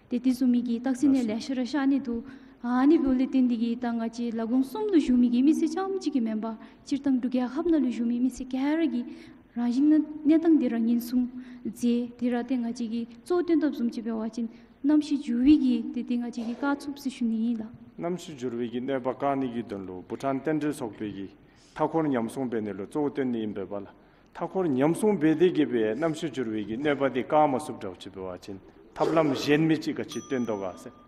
ཏེ་དེ་བཟུམ་མའི་གི་རྟགས་མཚན་ལེ་ཤ་ར་ཤར་ནི་འདུག། ཨ་ནི་འབདཝ་ལས་བརྟེན་ཏེ་གིས་ད་ང་བཅས་ལ་དགོངས་གསུམ་དུ་བཞུགས་མི་གི་མི་སེར་རྐྱངམ་གཅིག་གིས་མེན་པར་སྤྱིར་བཏང་འབྲུག་རྒྱལ་ཁབ་ནང་ལུ་བཞུགས་མི་མི་སེར་ག་ར་གིས་རང་བཞིན་གནས་སྟངས་འདི་ར་ཉེན་སྲུང་མཛད། དེ་ར་ཏེ་ང་བཅས་ཀྱིས་གཙོ་བོ་སྟོན་ཐབས་བཟུམ་ཅིག་འབད་བ་ཅིན་གནམ་གཤིས་འགྱུར་བའི་གི་ཏེ་ཏེ་ང་བཅས་ཀྱིས་བཀག་ཚུགས་ཟེར་ཞུ་ནི་ཨིན་ལགས། གནམ་གཤིས་འགྱུར་བའི་གི་གནོད་པ་བཀག་ནི་གི་དོན་ལུ་བྷུ་ཊཱན་རྟེན་འབྲེལ་ཚོགས་པའི་གི་མཐའ་འཁོར་ཉམས་སྲུང་འབད་ནི་ལུ་གཙོ་བོ་བཏོན་ནི་ཨིན་པས་པ་ལགས། མཐའ་འཁོར་ཉམས་སྲུང་འབད་དེ་གིས་སྦེ་གནམ་གཤིས་འགྱུར་བའི་གི་གནོད་པ་འདི་བཀག་མ་ཚུགསཔ་འདྲཝ་ཅིག་འབད་བ་ཅིན་ཐབས་ལམ་གཞན་མི་ཅིག་ག་ཅི་སྟོན་དོ་ག་ཟེར།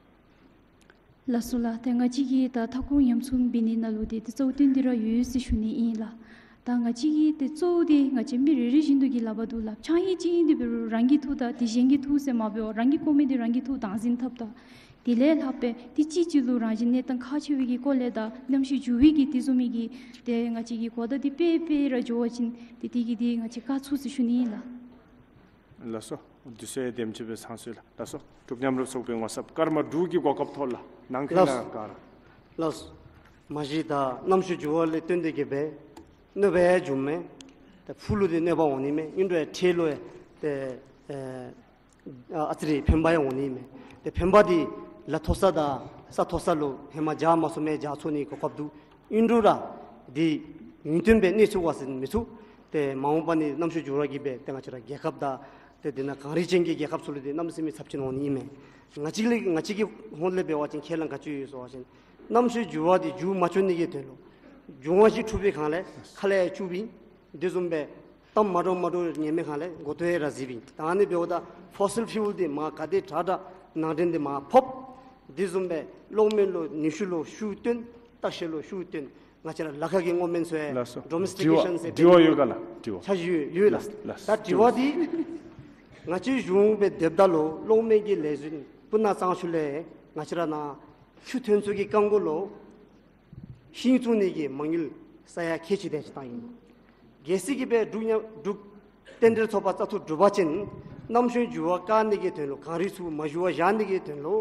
ལགས་སོ་ལགས། ཏེ་ང་བཅས་ཀྱིས་ད་མཐའ་འཁོར་ཉམས་སྲུང་འབད་ནི་ནང་ལུ་ཏེ་ཏེ་གཙོ་བོ་བཏོན་ཏེ་ར་ཡོད་ཟེར་ཞུ་ནི་ཨིན་ལགས། ད་ང་བཅས་ཀྱིས་ཏེ་གཙོ་བོ་འདི་ང་བཅས་མི་རེ་རེ་བཞིན་དུ་གི་ལག་པར་འདུག་ལགས། ཆ་ཡི་ཅིག་ཨིན་ཏེ་འབད་རུང་རང་གིས་འཐུ་དང་ཏེ་གཞན་གྱིས་འཐུ་ཟེར་མ་འབད་བར་རང་གི་ཁོག་མི་འདི་རང་གིས་འཐུ་དང་འཛིན་འཐབ་དང་དེ་ལས་ལྷག་སྦེ་ཏེ་གཅིག་གཅིག་ལུ་རང་བཞིན་གནས་སྟངས་ཁག་ཆེ་བའི་གི་སྐོར་ལས་དང་གནམ་གཤིས་འགྱུར་བའི་གི་དེ་བཟུམ་མའི་གི་ཏེ་ང་བཅས་ཀྱིས་གོ་བརྡ་འདི་སྤེལ་སྤེལ་ར་འགྱོ་བ་ཅིན་ཏེ་དེ་གིས་ཏེ་ང་བཅས་བཀག་ཚུགས་ཟེར་ཞུ་ནི་ཨིན་ལགས། ལགས་སོ། དུས་ཚོད་དེམ་ཅིག་སྦེ་ཚང་སོང་ཡི་ལགས། ལགས་སོ། འབྲུག་མཉམ་རུབ་ཚོགས་པའི་ངོ་ཚབ་སྐར་མ་དྲུག་གི་གོ་སྐབས་ཐོབ་ལགས། ནང་འཁོད་ལགས། ནང་ག་ར། ལགས་སོ། མ་གཞི་ད་གནམ་གཤིས་འགྱུར་བ་ལས་བརྟེན་ཏེ་གིས་སྦེ་གནོད་པ་ཡང་འབྱུངམ་མས། ད་ཕུགས་ལུ་ཏེ་གནོད་པ་འོང་ནི་མས། ཨིན་རུང་ཡང་འཕྲལ་ལུ་ཡང་ཏེ་ཨ་ཨ་ཙི་རེ་ཕན་པ་ཡང་འོང་ནི་མས། ཏེ་ཕན་པ་འདི་ལ་མཐོ་ས་དང་ས་མཐོ་ས་ལུ་ཧེ་མ་འཇགས་མ་ཚུགས་མི་འཇགས་ཚུགས་ནི་གོ་སྐབས་འདུག། ཨིན་རུང་ར་འདི་ཡུན་བརྟན་སྦེ་གནས་ཚུགས་པ་ཟེར་མི་ཚུགས། ཏེ་མ་འོངས་པ་ནི་གནམ་གཤིས་འགྱུར་བ་གིས་སྦེ་ཏེ་ང་བཅས་ར་རྒྱལ་ཁབ་དང་ཏེ་དེ་ནང་གངས་རི་ཅན་གྱི་རྒྱལ་ཁབ་ཚུ་ལུ་ཏེ་གནམ་མེད་ས་མེད་ཚབས་ཆེན་འོང་ནི་ཨིན་མས། ང་བཅས་ལས་ང་བཅས་ཀྱི་ཧོངས་ལས་འབད་བ་ཅིན་ཁས་བླངས་ག་ཅི་ཡོད་ཟེར་བ་ཅིན་གནམ་གཤིས་འགྱུར་བ་འདི་མཇུག་མ་བསྐྱོན་ནི་གི་དོན་ལུ་འབྱུང་བ་ཅིག་འཁྲུགས་པའི་སྒང་ལས་ཁ་ལས་ཡང་སྐྱུག་པའི་དེ་བཟུམ་སྦེ་གཏམ་མ་འདྲཝ་མ་འདྲཝ་ཉན་མི་སྒང་ལས་མགུ་ཏོ་ཡང་ར་གཟིར་བའི། ད་ཨ་ནི་འབདཝ་ད་ཕོ་སིལ་ཕིའུལ་འདི་མར་ག་དེ་དྲག་དྲག་ནང་འདྲེན་འདི་མར་ཕབ། དེ་བཟུམ་སྦེ་གློག་མེ་ལུ་ནུས་ཤུགས་ལུ་ཤུགས་བཏོན། ལྟ་བཤལ་ལུ་ཤུགས་བཏོན། ང་བཅས་ར་ལ་ཁ་གི་སྔོ་སྨན་ཚུ་ཡང་ལགས་སོ། ཌོ་མེསི་ཊི་ཀེ་ཤཱན་ཟེར་དྲི་བ་ཡོད་ག་ལགས། དྲི་བ་ཆ་བཞག་ཡོད་ཡོད་ལགས། ལགས་ལགས། ད་དྲི་བ་འདི་ང་བཅས་གཞུང་སྦེ་སྡོདཔ་ད་ལུ་གློག་མེ་གི་ལས་འཛིན་སྤུ་ན་གཙང་ཆུ་ལས་ང་བཅས་ར་ནཱ་ཆུ་ཐོན་ས་གི་རྐང་གུ་ལུ་ཤིང་བཙུགས་ནི་གི་མ་དངུལ་ས་ཡ་ཁལ་གཅིག་དེ་ཅིག་བཏང་ཡི། གལ་སྲིད་ཀྱི་སྦེ་འབྲུག་མཉམ་འབྲུག་རྟེན་འབྲེལ་ཚོགས་པ་བཙག་འཐུ་གྲུབ་པ་ཅིན་གནམ་གཤིས་འགྱུར་བ་བཀག་ནི་གི་དོན་ལུ་གངས་རི་ཚུ་མ་ཞུ་བར་བཞག་ནི་གི་དོན་ལུ་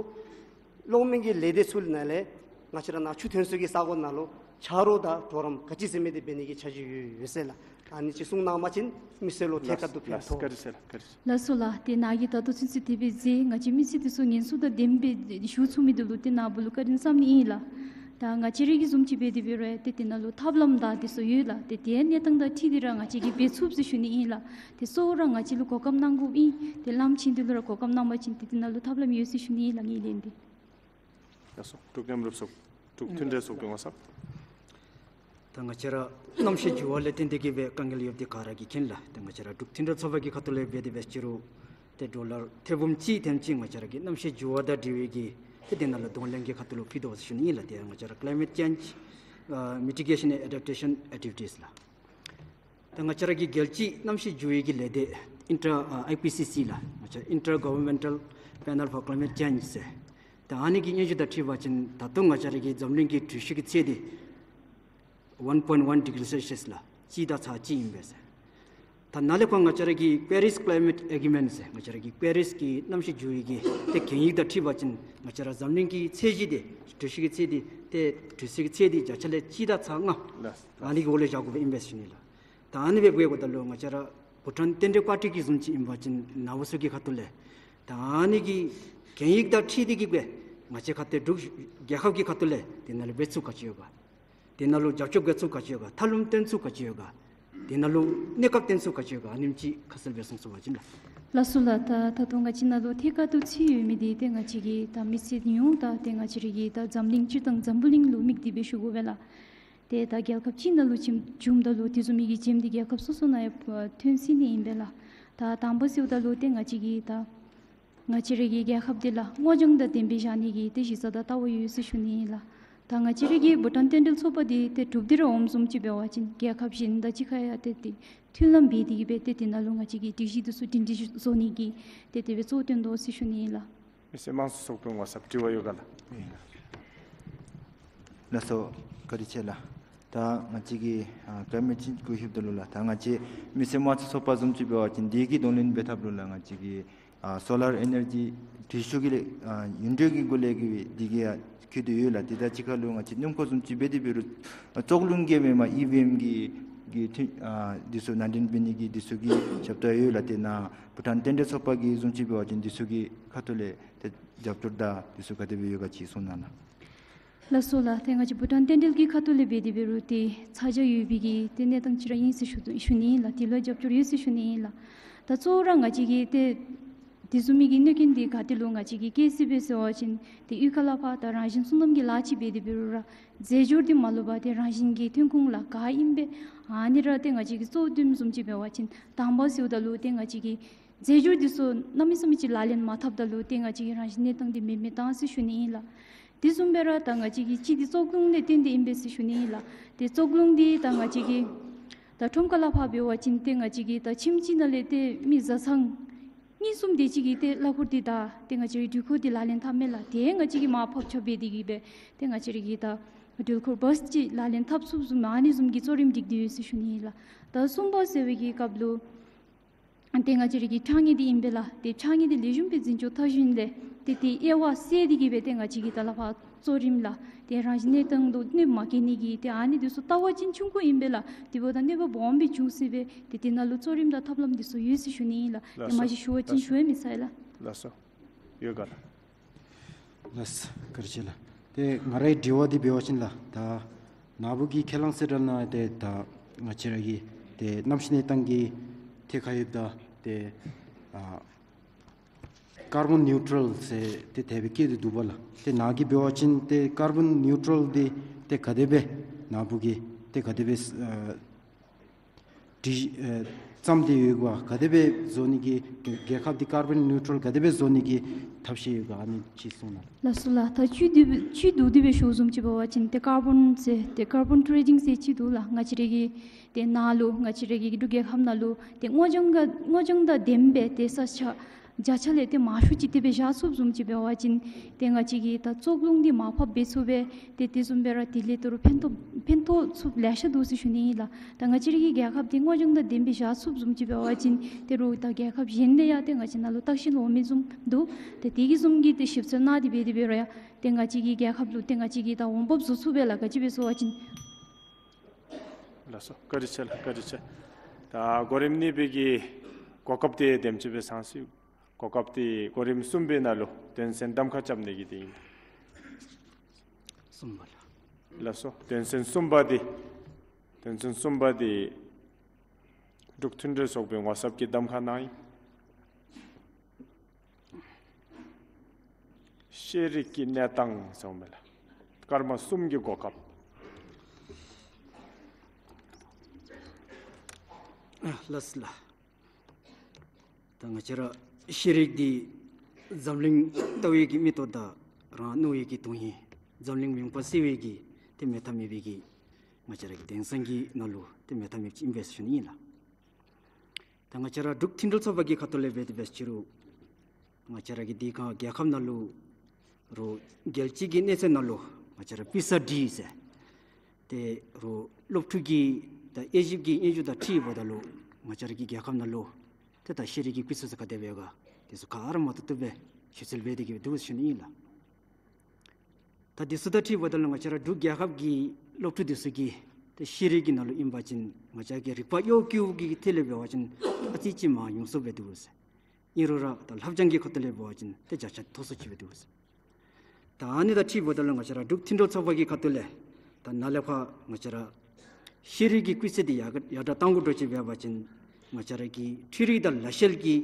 གློག་མེ་གི་ལས་སྡེ་ཚུ་ནང་ལས་ང་བཅས་ར་ནཱ་ཆུ་ཐོན་ས་གི་ས་གོ་ནང་ལུ་ཆ་རོགས་དང་གྲོགས་རམ་ག་ཅི་ཟེར་མི་འདི་འབད་ནི་གི་འཆར་གཞི་ཡོད་ཡོད་ཟེར་ལགས། ཨ་ནི་ཅིག་གསུང་གནང་པ་ཅིན་མི་སེར་ལུ་ཐད་ཀར་དུ་ཕན་ཐོགས། ལགས་སོ་ལགས། ཏེ་ནཱ་གིས་ད་ལྟོ་ཚུན་ཚོད་དེ་སྦེ་མཛད། ང་བཅས་མི་སེར་འདི་ཚུ་ཉེན་སྲུང་དང་ལྡནམ་སྦེ་ཞུ་ཚུགས་མི་འདི་ལུ་ཏེ་ནཱ་བུ་ལུ་བཀའ་དྲིན་བསམ་ནི་ཨིན་ལགས། ད་ང་བཅས་ར་གིས་བཟུམ་ཅིག་འབད་དེ་འབད་རུང་ཏེ་དེ་ནང་ལུ་ཐབས་ལམ་དང་དེ་ཚུ་ཡོད་ལགས། ཏེ་དེ་གནས་སྟངས་དང་འཁྲིལ་ཏེ་ར་ང་བཅས་ཀྱིས་འབད་ཚུགས་ཟེར་ཞུ་ནི་ཨིན་ལགས། ཏེ་གཙོ་བོ་ར་ང་བཅས་ལུ་གོ་སྐབས་གནང་དགོཔ་ཨིན། ཏེ་བླམ་ཆེན་འདི་ལུ་ར་གོ་སྐབས་གནང་པ་ཅིན་ཏེ་དེ་ནང་ལུ་ཐབས་ལམ་ཡོད་ཟེར་ཞུ་ནི་ཨིན་ལགས། ངེའི་ལན་འདི། ལགས་སོ། འབྲུག་མཉམ་རུབ་ཚོགས་འབྲུག་མཐུན་འབྲེལ་ཚོགས་པའི་ངོ་ཚབ། ད་ང་བཅས་ར་གནམ་གཤིས་འགྱུར་བ་ལས་བརྟེན་ཏེ་གིས་སྦེ་དཀའ་ངལ་ཡོདཔ་འདི་ག་ར་གིས་མཁྱེན་ལགས། ད་ང་བཅས་ར་འབྲུག་མཐུན་འབྲེལ་ཚོགས་པ་གི་ཁ་ཐུག་ལས་འབད་དེ་འབད་ཅི་རུང་ཏེ་ཌོ་ལར་ཐེར་འབུམ་གཅིག་དེམ་ཅིག་ང་བཅས་ར་གི་གནམ་གཤིས་འགྱུར་བ་དང་འབྲེལ་བའི་གི་ཏེ་དེ་ནང་ལུ་གདོང་ལེན་གྱི་ཁ་ཐུག་ལུ་ཕུལ་དོ་ཟེར་ཞུ་ནི་ཨིན་ལགས། ཏེ་ང་བཅས་ར་Climate Change, uh, Mitigation and Adaptation Activities ལགས། ད་ང་བཅས་ར་གི་རྒྱལ་སྤྱིའི་གནམ་གཤིས་འགྱུར་བའི་གི་ལས་སྡེ་ཨིན་ཊར་ཨ་ཨའི་པི་སི་སི་ལགས། ང་བཅས་Inter Governmental Panel for Climate Change ཟེར། ད་ཨ་ནི་གི་སྙན་ཞུ་དང་འཁྲིལ་བ་ཅིན་ད་ལྟོ་ང་བཅས་ར་གི་འཛམ་གླིང་གི་དྲོད་ཤུགས་ཀྱི་ཚད་འདི་one point one degree Celsius ལགས། གཅིག་དང་ཚག་གཅིག་ཨིན་པས་ཟེར། ད་ནཱ་ལས་ཁར་ང་བཅས་ར་གི་པེ་རིས་ཀི་ལའི་མེཊ་ཨེག་རི་མེནཊ་ཟེར་ང་བཅས་ར་གི་པེ་རིས་ཀྱི་གནམ་གཤིས་འགྱུར་བའི་གི་ཏེ་གན་ཡིག་དང་འཁྲིལ་བ་ཅིན་ང་བཅས་ར་འཛམ་གླིང་གི་ཚད་གཞི་འདི་དྲོད་ཤུགས་ཀྱི་ཚད་འདི་ཏེ་དྲོད་ཤུགས་ཀྱི་ཚད་འདི་བརྒྱ་ཆ་ལས་གཅིག་དང་ཚག་ལྔ་ལགས། ཨ་ནི་གི་འོག་ལུ་བཞག་དགོཔ་ཨིན་པས་ཟེར་ཞུ་ནི་ལགས། ད་ཨ་ནི་སྦེ་འབད་དགོཔ་ད་ལུ་ང་བཅས་ར་བྷུ་ཊཱན་རྟེན་འབྲེལ་པར་ཊི་གི་བཟུམ་ཅིག་ཨིན་པ་ཅིན་ནཱ་བུ་ཚུ་གི་ཁ་ཐུག་ལས་ད་ཨ་ནི་གི་གན་ཡིག་དང་འཁྲིལ་ཏེ་གིས་སྦེ་ང་བཅས་ཁ་ཐུག་འབྲུག་རྒྱལ་ཁབ་ཀྱི་ཁ་ཐུག་ལས་དེ་ནང་ལུ་འབད་ཚུགསཔ་ག་ཅི་ཡོད་ག། དེ་ནང་ལུ་རྒྱབ་སྐྱོར་འབད་ཚུགསཔ་ག་ཅི་ཡོད་ག། ཐབས་ལམ་སྟོན་ཚུགསཔ་ག་ཅི་ཡོད་ག། དེ་ནང་ལུ་གནས་སྐབས་སྟོན་ཚུགསཔ་ག་ཅི་ཡོད་ག། ཨ་ནེམ་ཅིག་ཁ་གསལ་སྦེ་གསུང་ཚུགས་པ་ཅིན་ལགས། ལགས་སོ་ལགས། ད་ད་ལྟོ་ང་བཅས་ནཱ་ལུ་ཐད་ཀར་དུ་ཚུད་ཡོད་མི་འདི་ཏེ་ང་བཅས་ཀྱི་ད་མི་སེར་ཡོངས་དང་ཏེ་ང་བཅས་ར་གི་ད་འཛམ་གླིང་སྤྱིར་བཏང་འཛམ་བུ་གླིང་ལུ་དམིགས་ཏེ་སྦེ་ཞུ་དགོ་པས་ལགས། ཏེ་ད་རྒྱལ་ཁབ་ཅིག་ནང་ལུ་བྱུང་བྱུངམ་ད་ལུ་དེ་བཟུམ་མའི་གི་རྐྱེན་འདི་རྒྱལ་ཁབ་སོ་སོ་ནང་ཡང་ཐོན་སྲིད་ནི་ཨིན་པས་ལགས། ད་དང་པ་ཟེརཝ་ད་ལུ་ཏེ་ང་བཅས་ཀྱི་ད་ང་བཅས་ར་གི་རྒྱལ་ཁབ་འདི་ལགས་སྔོ་ལྗང་དང་ལྡན་པའི་བཞག་ནི་གི་ཏེ་གཞི་རྩ་དང་ལྟ་བ་ཡོད་ཟེར་ཞུ་ནི་ཨིན་ལགས། ད་ང་བཅས་ར་གི་བྷུ་ཊཱན་རྟེན་འབྲེལ་ཚོགས་པ་འདི་ཏེ་གྲུབ་སྟེ་ར་འོངམ་བཟུམ་ཅིག་འབད་བ་ཅིན་རྒྱལ་ཁབ་གཞན་དང་གཅིག་ཁར་ཡང་ཏེ་ཏེ་མཐུན་ལམ་འབད་དེ་གིས་སྦེ་ཏེ་དེ་ནང་ལུ་ང་བཅས་ཀྱི་སྒྲིག་གཞི་འདི་ཚུ་སྒྲིང་སྒྲི་བཟོ་ནི་གི་ཏེ་དེ་སྦེ་གཙོ་བོ་བཏོན་དོ་ཟེར་ཞུ་ནི་ཨིན་ལགས། མི་སེར་དམངས་གཙོ་ཚོགས་པའི་ངོ་ཚབ་དྲི་བ་ཡོད་ག་ལགས། ལགས་སོ། བཀའ་དྲིན་ཆེ་ལགས། ད་ང་བཅས་ཀྱི་ཨ་ཀལ་མེཊ་ཅེནཇ་གུ་ལྷོདཔ་ད་ལུ་ལགས་ད་ང་བཅས་མི་སེར་དམངས་གཙོ་ཚོགས་པ་བཟུམ་ཅིག་འབད་བ་ཅིན་དེ་གི་གདོང་ལེན་འབད་ཐབས་ལུ་ལགས་ང་བཅས་ཀྱི་ཨ་སོ་ལར་ཨེ་ནར་ཇི་དྲོད་ཤུགས་ཀྱི་ལས་ཨ་ཡུངས་འབྲེལ་གྱི་སྒོ་ལས་ཀྱི་དེ་གིས་ཡང་བཀོད་དེ་ཡོད་ལགས། དེ་དང་གཅིག་ཁར་ལུ་ང་བཅས་སྣུམ་འཁོར་བཟུམ་ཅིག་འབད་དེ་འབད་རུང་ཨ་བཙོག་རླུང་གི་མེན་པར་ཨི་ཝི་ཨེམ་གྱི་གི་ཐོན་ཨ་འདི་ཚུ་ནང་འདྲེན་འབད་ནི་གི་འདི་ཚུ་གི་ཞབས་ཏོག་ཡོད་ལགས། དེ་ནང་བྷུ་ཊཱན་རྟེན་འབྲེལ་ཚོགས་པ་གི་བཟུམ་ཅིག་འབད་བ་ཅིན་འདི་ཚུ་གི་ཁ་ཐུག་ལས་ཏེ་རྒྱབ་སྐྱོར་དང་འདི་ཚུ་ག་དེ་སྦེ་ཡོད་ག་ཅིག་གསུང་གནང་ལགས། ལགས་སོ་ལགས། ཏེ་ང་བཅས་བྷུ་ཊཱན་རྟེན་འབྲེལ་གྱི་ཁ་ཐུག་ལས་འབད་དེ་འབད་རུང་ཏེ་ཚ་གྱང་ཡོད་པའི་གི་ཏེ་གནས་སྟངས་ཅིག་ར་ཨིན་ཟེར་ཞུ་དོ་ཞུ་ནི་ཨིན་ལགས། དེ་ལུ་རྒྱབ་སྐྱོར་ཡོད་ཟེར་ཞུ་ནི་ཨིན་ལགས། ད་གཙོ་བོ་ར་ང་བཅས་ཀྱི་ཏེ་དེ་བཟུམ་མའི་གི་གནོད་སྐྱོན་འདི་ག་ཏེ་ལུ་ང་བཅས་ཀྱིས་བཀལ་སྲིད་པས་ཟེར་བ་ཅིན་ཏེ་གཡུས་ཁ་ལས་ཕར་ད་རང་བཞིན་སོ་ནམ་གྱི་ལཱ་ཅིག་འབད་དེ་འབད་རུང་ར་རྫས་སྦྱོར་འདི་མ་ལུས་པར་ཏེ་རང་བཞིན་གྱི་ཐོན་ཁུངས་ལགས་ག་ཨིན་པས། ཨ་ནི་ར་ཏེ་ང་བཅས་ཀྱིས་གཙོ་བོ་བཏོནམ་བཟུམ་ཅིག་འབད་བ་ཅིན་དང་པ་ཟེརཝ་ད་ལུ་ཏེ་ང་བཅས་ཀྱིས་རྫས་སྦྱོར་འདི་ཚུ་གནམ་མེད་ས་མེད་ཅིག་ལག་ལེན་མ་འཐབ་ད་ལུ་ཏེ་ང་བཅས་ཀྱི་རང་བཞིན་གནས་སྟངས་འདི་མེདཔ་མེདཔ་བཏང་ཟེར་ཞུ་ནི་ཨིན་ལགས། དེ་བཟུམ་སྦེ་ར་ད་ང་བཅས་ཀྱི་གཅིག་འདི་བཙོག་རླུང་ལས་བརྟེན་ཏེ་ཨིན་པས་ཟེར་ཞུ་ནི་ཨིན་ལགས། ཏེ་བཙོག་རླུང་འདི་ད་ང་བཅས་ཀྱི་ད་ཁྲོམ་ཁ་ལས་ཕར་འབད་བ་ཅིན་ཏེ་ང་བཅས་ཀྱི་ད་ཁྱིམ་གཅིག་ནང་ལས་ཏེ་མི་བཟའ་ཚང་གཉིས་གསུམ་དེ་ཅིག་གིས་ཏེ་གླ་འཁོར་འདི་དང་ཏེ་ང་བཅས་རའི་འགྲུལ་འཁོར་འདི་ལག་ལེན་འཐབ་མས་ལགས། དེ་ང་བཅས་ཀྱིས་མར་ཕབ་ཆག་འབད་དེ་གིས་སྦེ་ཏེ་ང་བཅས་ར་གི་ད་འགྲུལ་འཁོར་བཱས་ཅིག་ལག་ལེན་འཐབ་ཚུགསཔ་བཟུམ་ཨ་ནི་བཟུམ་གྱི་གཙོ་རིམ་སྒྲིག་སྟེ་ཡོད་ཟེར་ཞུ་ནི་ཨིན་ལགས། ད་གསུམ་པ་ཟེར་བའི་གི་སྐབས་ལུ་ཏེ་ང་བཅས་ར་གི་ཕྱགས་སྙིགས་འདི་ཨིན་པས་ལགས། ཏེ་ཕྱགས་སྙིགས་འདི་ལེགས་ཤོམ་སྦེ་འཛིན་སྐྱོང་འཐབ་ཞིནམ་ལས་ཏེ་དེ་དབྱེ་བ་བསལ་ཏེ་གིས་སྦེ་ཏེ་ང་བཅས་ཀྱིས་ད་ལས་ཕར་གཙོ་རིམ་ལགས་ཏེ་རང་བཞིན་གནས་སྟངས་ལུ་གནོདཔ་མ་བཀལ་ནི་གི་ཏེ་ཨ་ནི་འདི་ཚུ་ལྟ་བ་ཅིན་ཆུང་ཀུ་ཨིན་པས་ལགས། དེ་འབདཝ་ད་གནོད་པ་སྦོམ་སྦེ་འབྱུང་སྲིད་པས། ཏེ་དེ་ནང་ལུ་གཙོ་རིམ་དང་ཐབས་ལམ་འདི་ཚུ་ཡོད་ཟེར་ཞུ་ནི་ཨིན་ལགས། ཏེ་མ་གཞི་ཞུ་བ་ཅིན་ཞུ་ཡང་མི་ཚར་ལགས། ལགས་སོ། ཡོད་ག་ལགས། ལགས་སོ། བཀའ་དྲིན་ཆེ་ལགས། ཏེ་ང་རའི་དྲི་བ་འདི་འབད་བ་ཅིན་ལགས་ད་ནཱ་བུ་གི་ཁས་བླངས་གསལ་བསྒྲགས་ནང་ཏེ་ད་ང་བཅས་ར་གི་ཏེ་གནམ་གཤིས་གནས་སྟངས་ཀྱི་ཐད་ཁར་ཡོདཔ་ད་ཏེ་ཨ་ཀར་བཱོན་ནིའུ་ཊཱལ་ཟེར་ཏེ་དེ་སྦེ་བཀོད་དེ་འདུག་པ་ལགས། ཏེ་ནཱ་གིས་འབད་བ་ཅིན་ཏེ་ཀར་བཱོན་ནིའུ་ཊཱལ་འདི་ཏེ་ག་དེ་སྦེ་ནཱ་བུ་གིས་ཏེ་ག་དེ་སྦེ་ཨ་སྒྲིག་ཨེ་བརྩམས་ཏེ་ཡོད་ག། ག་དེ་སྦེ་བཟོ་ནི་གི་རྒྱལ་ཁབ་འདི་ཀར་བཱོན་ནིའུ་ཊཱལ་ག་དེ་སྦེ་བཟོ་ནི་གི་ཐབས་ཤེས་ཡོད་ག། ཨ་ནི་ཅིག་གསུང་གནང་། ལགས་སོ་ལགས། ད་བཅུད་བསྡུ་བཅུད་བསྡུ་སྟེ་སྦེ་ཞུཝ་བཟུམ་ཅིག་འབད་བ་ཅིན་ཏེ་ཀར་བཱོན་ཟེར་ཏེ་ཀར་བཱོན་ཊེ་རེ་ཌིང་ཟེར་ཅིག་འདུག་ལགས། ང་བཅས་ར་གི་ཏེ་ནཱ་ལུ་ང་བཅས་ར་གི་འབྲུག་རྒྱལ་ཁབ་ནང་ལུ་ཏེ་སྔོ་ལྗང་ག་སྔོ་ལྗང་དང་ལྡན་པའི་ཏེ་ས་ཆ་བརྒྱ་ཆ་ལས་ཏེ་མང་ཤོས་ཅིག་དེ་སྦེ་བཞག་ཚུགསཔ་བཟུམ་ཅིག་འབད་བ་ཅིན་ཏེ་ང་བཅས་ཀྱིས་ད་བཙོག་རླུང་འདི་མར་ཕབ་འབད་ཚུགས་པས། ཏེ་དེ་བཟུམ་སྦེ་ར་དེ་ལས་ད་རུང་ཕན་ཐོགས་ཕན་ཐོགས་ཚུགསཔ་ལེ་ཤ་འདུག་ཟེར་ཞུ་ནི་ཨིན་ལགས། ད་ང་བཅས་ར་གི་རྒྱལ་ཁབ་འདི་སྔོ་ལྗང་དང་ལྡན་པའི་བཞག་ཚུགསཔ་བཟུམ་ཅིག་འབད་བ་ཅིན་ད་རུང་ད་རྒྱལ་ཁབ་གཞན་ལས་ཡང་ཏེ་ང་བཅས་ནཱ་ལུ་བརྟག་ཞིབ་འོང་མི་བཟུམ་འདུག། ཏེ་དེ་གི་བཟུམ་གྱི་ཏེ་ཞིབ་འཚོལ་གནང་སྟེ་འབད་དེ་འབད་རུང་ཡང་ཏེ་ང་བཅས་ཀྱི་རྒྱལ་ཁབ་ལུ་ཏེ་ང་བཅས་ཀྱི་ད་འོང་འབབ་བཟོ་ཚུགས་པས་ལགས། ག་ཅི་སྦེ་ཟེར་བ་ཅིན། ལགས་སོ། བཀའ་དྲིན་ཆེ་ལགས། བཀའ་དྲིན་ཆེ། ད་གོ་རིམ་གཉིས་པའི་གི་གོ་སྐབས་འདི་དེམ་ཅིག་སྦེ་ཚང་སོ་ཡི། གོ་སྐབས་འདི་གོ་རིམ་གསུམ་པའི་ནང་ལུ་དོན་ཚན་གདམ་ཁ་རྐྱབ་ནི་གི་འདི་ཨིན། གསུམ་པ་ལགས། ལགས་སོ། དོན་ཚན་གསུམ་པ་འདི་དོན་ཚན་གསུམ་པ་འདི་འབྲུག་མཐུན་སྒྲིལ་ཚོགས་པའི་ངོ་ཚབ་ཀྱིས་གདམ་ཁ་གནང་ཡི། ཤེས་རིག་གི་གནས་སྟངས་ཟེར་མི་ལགས། སྐར་མ་གསུམ་གྱི་གོ་སྐབས། ལགས་སོ་ལགས། ད་ང་བཅས་ར་ཤེས་རིག་འདི་འཛམ་གླིང་ལྟ་བའི་གི་མིག་ཏོ་དང་རང་ནུས་པའི་གི་དོན་ཧིང་འཛམ་གླིང་མུན་པ་སེལ་བའི་གི་ཏེ་མེད་ཐབས་མེད་པའི་གི་ང་བཅས་ར་གི་དེང་སང་གི་ནང་ལུ་ཏེ་མེད་ཐབས་མེདཔ་ཅིག་ཨིན་པས་ཟེར་ཞུ་ནི་ཨིན་ལགས། ད་ང་བཅས་ར་འབྲུག་མཐུན་སྒྲིལ་ཚོགས་པ་གི་ཁ་ཐུག་ལས་འབད་དེ་འབད་ཅི་རུང་ང་བཅས་ར་གི་དེ་སྒང་རྒྱལ་ཁབ་ནང་ལུ་རོགས་རྒྱལ་སྤྱི་གི་གནས་ཚད་ནང་ལུ་ང་བཅས་ར་པི་ས་ཌི་ཟེར་ཏེ་རོགས་སློབ་ཕྲུག་གི་ད་དབྱེ་ཞིབ་ཀྱི་སྙན་ཞུ་དང་འཁྲིལཝ་ད་ལུ་ང་བཅས་ར་གི་རྒྱལ་ཁབ་ནང་ལུ་ཏེ་ད་ཤེས་རིག་གི་སྤུས་ཚད་ཚུ་ག་དེ་སྦེ་ཡོད་ག་དེ་ཚུ་ག་ར་མ་བཏུབ་བཏུབ་སྦེ་ཞིབ་འཚོལ་འབད་དེ་གི་སྦེ་འདུག་ཟེར་ཞུ་ནི་ཨིན་ལགས། ད་དེ་ཚུ་དང་འཁྲིལཝ་ད་ལུ་ང་བཅས་ར་འབྲུག་རྒྱལ་ཁབ་ཀྱི་སློབ་ཕྲུག་དེ་ཚུ་གིས་ཏེ་ཤེས་རིག་གི་ནང་ལུ་ཨིན་པ་ཅིན་ང་བཅས་ཀྱི་རིག་པ་གཡོ་སྒྱུ་གི་ཐད་ལས་འབད་བ་ཅིན་ཨ་ཙི་ཅིག་མར་ཉུང་སུ་སྦེ་འདུག་ཟེར། ཨིན་རུང་ར་ད་བསླབ་སྦྱང་གི་ཁ་ཐུག་ལས་འབད་བ་ཅིན་ཏེ་བརྒྱ་ཆ་མཐོ་སུ་ཅིག་སྦེ་འདུག་ཟེར། ད་ཨ་ནི་དང་འཁྲིལཝ་ད་ལུ་ང་བཅས་ར་འབྲུག་མཐུན་སྒྲིལ་ཚོགས་པ་གི་ཁ་ཐུག་ལས་ད་ནཱ་ལས་ཕར་ང་བཅས་ར་ཤེས་རིག་གི་སྤུས་ཚད་འདི་ཡར་ཡར་དྲག་གཏང་དགོ་འགྱོ་ཅིག་འབད་བ་ཅིན་ང་བཅས་ར་གི་འཕྲུལ་རིག་དང་ལས་བྱེད་ཀྱི་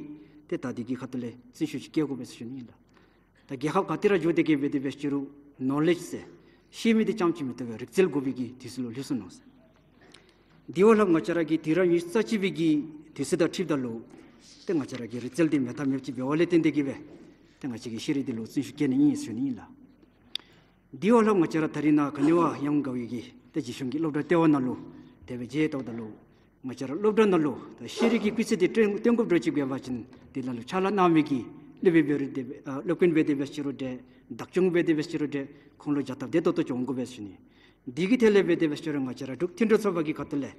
ཏེ་ད་འདི་གི་ཁ་ཐུག་ལས་བརྩོན་ཤུགས་ཅིག་བསྐྱེད་དགོ་པས་ཟེར་ཞུ་ནི་ཨིན་ལགས། ད་རྒྱལ་ཁབ་ག་ཏེ་ར་འགྱོ་སྟེ་གི་འབད་དེ་འབད་ཅི་རུང་ནོ་ལེཇ་ཟེར་ཤེས་མི་འདི་རྐྱངམ་ཅིག་མི་བཏུབ་པས། རིག་རྩལ་དགོ་པའི་གི་དུས་ཚོད་ལུ་ལྷོད་སོ་ནུག་ཟེར། དེ་བ་ལྷག་ང་བཅས་ར་གི་དུས་རབས་ཉི་ཤུ་རྩ་གཅིག་པའི་གི་དུས་ཚོད་དང་འཁྲིལཝ་ད་ལུ་ཏེ་ང་བཅས་ར་གི་རིག་རྩལ་འདི་མེད་ཐབས་མེདཔ་ཅིག་འབདཝ་ལས་བརྟེན་ཏེ་གི་སྦེ་ཏེ་ང་བཅས་ཀྱིས་ཤེས་རིག་འདི་ལུ་བརྩོན་ཤུགས་བསྐྱེད་ནི་ཨིན་ཟེར་ཞུ་ནི་ཨིན་ལགས། དེ་བ་ལྷག་ང་བཅས་ར་ད་རིས་ནཱ་ག་ནི་བ་ཡང་དགའ་བའི་གི་ཏེ་རྗེ་བཙུན་གྱི་སློབ་གྲྭ་ལྟེ་བ་ནང་ལུ་དེ་སྦེ་མཇལ་བལྟཝ་ད་ལུ་ང་བཅས་ར་སློབ་གྲྭ་ནང་ལུ་ད་ཤེས་རིག་གི་སྤུས་ཚད་འདི་སྟོན་སྟོན་དགོཔ་འདྲཝ་ཅིག་འབད་བ་ཅིན་དེ་ནང་ལུ་ཕྱག་ལཱ་གནང་མི་གི་སློབ་དཔོན་འབད་རུང་དེ་སྦེ་ཨ་སློབ་དཔོན་འབད་དེ་འབད་ཅི་རུང་འདྲ་བདག་སྐྱོང་འབད་དེ་འབད་ཅི་རུང་འདྲ་ཁོང་ལུ་བྱ་ཐབས་བདེ་ཏོག་ཏོ་ཅིག་འོང་དགོ་པས་ཟེར་ཞུ་ནི། དེ་གི་ཐད་ལས་འབད་དེ་འབད་ཅི་རུང་ང་བཅས་ར་འབྲུག་མཐུན་སྒྲིལ་ཚོགས་པ་གི་ཁ་ཐུག་ལས་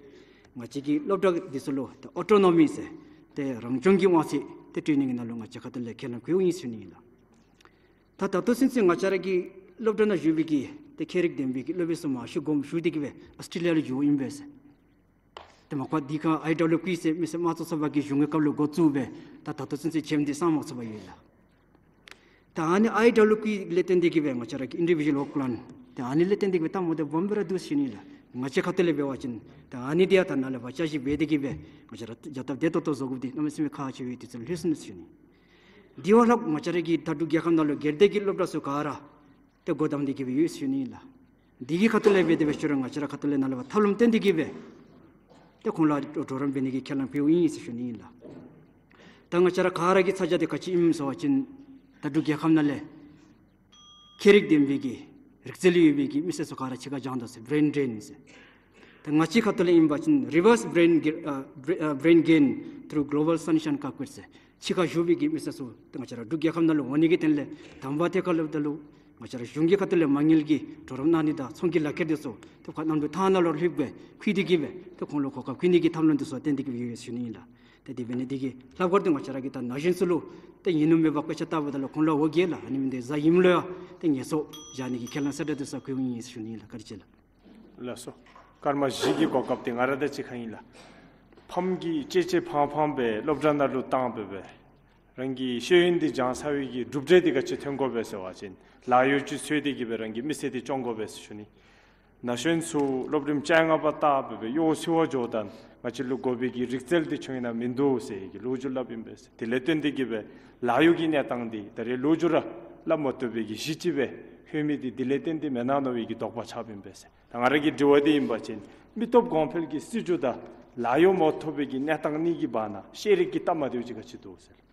ང་བཅས་ཀྱི་སློབ་གྲྭ་འདི་ཚུ་ལུ་ད་ཨོ་ཊོ་ནོ་མི་ཟེར་ཏེ་རང་སྐྱོང་གི་དབང་ཚད་འདི་སྤྲོད་ནི་གི་ནང་ལུ་ང་བཅས་ཁ་ཐུག་ལས་ཁས་ལེན་འབདཝ་ཨིན་ཟེར་ཞུ་ནི་ཨིན་ལགས། ད་ད་ལྟོ་ཚུན་ཚོད་ང་བཅས་ར་གི་སློབ་གྲྭ་ནང་བཞུགས་པའི་གི་ཏེ་ཁྱད་རིག་ལྡན་པའི་གི་སློབ་དཔོན་ཚུ་མང་ཤོས་དགོངསམ་ཞུ་སྟེ་གི་སྦེ་ཨོསི་ཊྲེ་ལི་ཡ་ལུ་འགྱོཝ་ཨིན་པས་ཟེར། ཏེ་མ་པ་དེ་སྒང་ཨའི་ཌབ་ལིའུ་ཀི་ཟེར་མི་སེར་དམངས་གཙོ་ཚོགས་པ་གི་གཞུང་གི་སྐབས་ལུ་འགོ་བཙུགས་སྦེ་ད་ད་ལྟོ་ཚུན་ཚོད་ཁྱིམ་འདི་གསར་མ་ཚུགས་པར་ཡོད་ལགས། ད་ཨ་ནི་ཨའི་ཌབ་ལིའུ་ཀི་ལས་བརྟེན་ཏེ་གི་སྦེ་ང་བཅས་ར་གི་ཨིན་ཌི་བི་ཌུ་ཨལ་ཝརཀ་པི་ལཱན་ཏེ་ཨ་ནི་ལས་བརྟེན་ཏེ་གི་སྦེ་ད་མོ་དེ་སྦོམ་སྦེ་ར་འདུག་ཟེར་ཞུ་ནི་ལགས། ང་བཅས་ཁ་ཐུག་ལས་འབད་བ་ཅིན་ད་ཨ་ནི་འདི་ཡང་ད་ནཱ་ལས་ཕར་བསྐྱར་ཞིབ་འབད་དེ་གི་སྦེ་ང་བཅས་ར་བྱ་ཐབས་བདེ་ཏོག་ཏོ་བཟོ་དགོཔ་འདི་གནམ་མེད་ས་མེད་ཁག་ཆེ་བའི་དུས་ཚོད་ལྷོད་སོ་ནུག་ཟེར་ཞུ་ནི། དེ་བ་ལྷག་ང་བཅས་ར་གི་ད་འབྲུག་རྒྱལ་ཁབ་ནང་ལུ་སྒེར་སྡེ་གི་སློབ་གྲྭ་ཚུ་ག་ར་ཏེ་སྒོ་བསྡམས་ཏེ་གི་སྦེ་ཡོད་ཟེར་ཞུ་ནི་ཨིན་ལགས། དེ་གི་ཁ་ཐུག་ལས་འབད་དེ་འབད་ཅི་རུང་ང་བཅས་ར་ཁ་ཐུག་ལས་ནཱ་ལས་ཕར་ཐབས་ལམ་བཏོན་ཏེ་གི་སྦེ་ཏེ་ཁོང་ལུ་གྲོགས་རམ་འབད་ནི་གི་ཁས་ལེན་འབདཝ་ཨིན་ཟེར་ཞུ་ནི་ཨིན་ལགས། ད་ང་བཅས་ར་ག་ར་གི་ཚ་གྱང་འདི་ག་ཅི་ཨིནམ་ཟེར་བ་ཅིན་ད་འབྲུག་རྒྱལ་ཁབ་ནང་ལས་ཁྱད་རིག་ལྡན་པའི་གི་རིག་རྩལ་ཡོད་པའི་གི་མི་སེར་ཚུ་ག་ར་ཕྱི་ཁར་བྱང་དོ་ཟེར། བི་རེན་ཌེན་ཟེར། ད་ང་བཅས་ཁ་ཐུག་ལས་ཨིན་པ་ཅིན་རི་བརསི་བི་རེན་གེ་ཨ་བི་རེ་ཨ་བི་རེན་གེན་ཐུ་རུ་གོ་ལོ་བཱལ་སཱན་ཤའིན་ཀར་ཀེཊ་ཟེར་ཕྱི་ཁར་བཞུགས་པའི་གི་མི་སེར་ཚུ་ད་ང་བཅས་ར་འབྲུག་རྒྱལ་ཁབ་ནང་ལུ་འོང་ནི་གི་དོན་ལས་དང་པ་ཐད་ཁར་སླབ་ད་ལུ་ང་བཅས་ར་གཞུང་གི་ཁ་ཐུག་ལས་མ་དངུལ་གྱི་གྲོགས་རམ་གནང་ནི་དང་ཚོང་གི་ལག་ཁྱེར་འདི་ཚུ་ཏེ་ཁོང་གནམ་གྲུ་ཐང་ནང་ལུ་ལྷོདཔ་སྦེ་འཁྱིད་དེ་གི་སྦེ་ཏེ་ཁོང་ལུ་གོ་སྐབས་བསྐུལ་ནི་གི་ཐབས་ལམ་འདི་ཚུ་བཏོན་ཏེ་གི་སྦེ་ཡོད་ཟེར་ཞུ་ནི་ཨིན་ལགས། ཏེ་དེ་འབད་ནི་འདི་གིས་ལྷག་པར་དུ་ང་བཅས་ར་གི་ད་ན་གཞོན་ཚུ་ལུ་ཏེ་ཡིན་ནོ་མེད་པར་སྐད་ཆ་བཏབ་ད་ལུ་ཁོང་ལུ་འོ་བརྒྱལ་ལགས། ཨ་ནི་མི་འདི་གཟའ་ཉིམ་ལུ་ཡང་ཏེ་ངལ་གསོ་བཞག་ནི་གི་ཁས་ལེན་གསལ་བསྒྲགས་འདི་ཚུ་འབདཝ་ཨིན་ཟེར་ཞུ་ནི་ཨིན་ལགས། བཀའ་དྲིན་ཆེ་ལགས། ལགས་སོ། སྐར་མ་བཞི་གི་གོ་སྐབས་འདི་ང་ར་དང་གཅིག་ཁར་ཨིན་ལགས། ཕམ་གྱིས་གཅེས་གཅེས་ཕངས་ཕངས་སྦེ་སློབ་གྲྭ་ནང་ལུ་བཏང་སྦེ་སྦེ་རང་གི་ཤེས་ཡོན་འདི་སྦྱང་ཚར་བའི་གི་གྲུབ་འབྲས་འདི་ག་ཅི་ཐོན་དགོ་པས་ཟེར་བ་ཅིན་ལཱ་གཡོག་ཅིག་འཚོལ་ཏེ་གི་སྦེ་རང་གི་མི་ཚེ་འདི་སྐྱོང་དགོ་པས་ཟེར་ཞུ་ནི། ན་གཞོན་ཚུ་སློབ་རིམ་བཅོ་ལྔ་པ་བཏང་སྦེ་སྦེ་གཡོག་འཚོལ་བར་འགྱོཝ་ད་ང་བཅས་ལུ་དགོ་པའི་གི་རིག་རྩལ་འདི་ཁྱོན་ནང་མིན་འདུག་ཟེར་གྱི་ལོ་རྒྱུས་སླབ་ཨིན་པས། དེ་ལས་བརྟེན་ཏེ་གི་སྦེ་ལཱ་གཡོག་གི་གནས་སྟངས་འདི་ད་རེས་ལོ་རྒྱུས་ར་སླབ་མ་བཏུབ་པའི་གི་གཞི་ཅིག་སྦེ་ལྷོད་མི་འདི་དེ་ལས་བརྟེན་ཏེ་མེན་ན་མནོ་བའི་གི་དོགས་པ་ཆགསཔ་ཨིན་པས། ད་ང་ར་གི་དྲི་བ་འདི་ཨིན་པ་ཅིན་མི་སྟོབས་གོང་འཕེལ་གྱི་སྲིད་བྱུས་དང་ལཱ་གཡོག་མ་ཐོབ་པའི་གི་གནས་སྟངས་གཉིས་ཀྱི་བར་ན་ཤེས་རིག་གི་སྟབས་མ་བདེཝ་ཅིག་ག་ཅི་འདུག་ཟེར།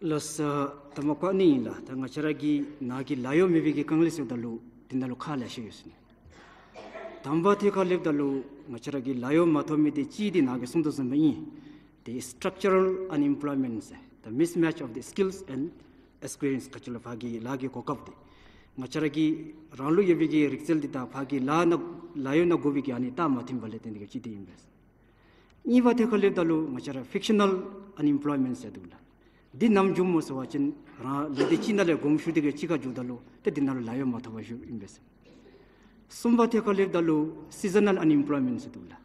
ལགས་སོ། ད་མ་པ་ཨ་ནི་ཨིན་ལགས། ད་ང་བཅས་ར་གི་ནཱ་གི་ལཱ་གཡོག་མེད་པའི་གི་དཀའ་ངལ་ཟེརཝ་ད་ལུ་འདི་ནང་ལུ་ཁག་ལེ་ཤ་ཡོད་ཟེར་ནི། དང་པ་ཐད་ཁར་སླབ་ད་ལུ་ང་བཅས་ར་གི་ལཱ་གཡོག་མ་ཐོབ་མི་འདི་གཅིག་འདི་ནཱ་གིས་གསུངས་དོ་བཟུམ་སྦེ་ཨིན། The structural unemployment ཟེར། The mismatch of the skills and experience ག་ཅི་ལོ་ཕར་གྱི་ལཱ་གི་གོ་སྐབས་འདི་ང་བཅས་ར་གི་རང་ལུ་ཡོད་པའི་གི་རིག་རྩལ་འདི་དང་ཕར་གྱི་ལཱ་ནང་ལཱ་གཡོག་ནང་དགོ་པའི་གི་ཨ་ནི་སྟབས་མ་མཐུནམ་ལས་བརྟེན་ཏེ་གི་གཅིག་འདི་ཨིན་པས། གཉིས་པ་ཐད་ཁར་སླབ་ད་ལུ་ང་བཅས་ར་ཕིག་ཤ་ནཱལ་ཨན་ཨེམ་པོལོའི་མེནཊ་ཟེར་འདུག་ལགས། འདི་ནམ་འབྱུངམ་སྨོ་ཟེར་བ་ཅིན་རང་ལས་སྡེ་གཅིག་ནང་ལས་དགོངསམ་ཞུ་སྟེ་གི་གཅིག་ཁར་འགྱོཝ་ད་ལུ་ཏེ་འདི་ནང་ལུ་ལཱ་གཡོག་མ་ཐོབ་པར་བཞུགསཔ་ཨིན་པས། གསུམ་པ་ཐད་ཁར་སླབ་ད་ལུ་སི་ཛ་ནཱལ་ཨན་ཨེམ་པོལོའི་མེནཊ་ཟེར་འདུག་ལགས།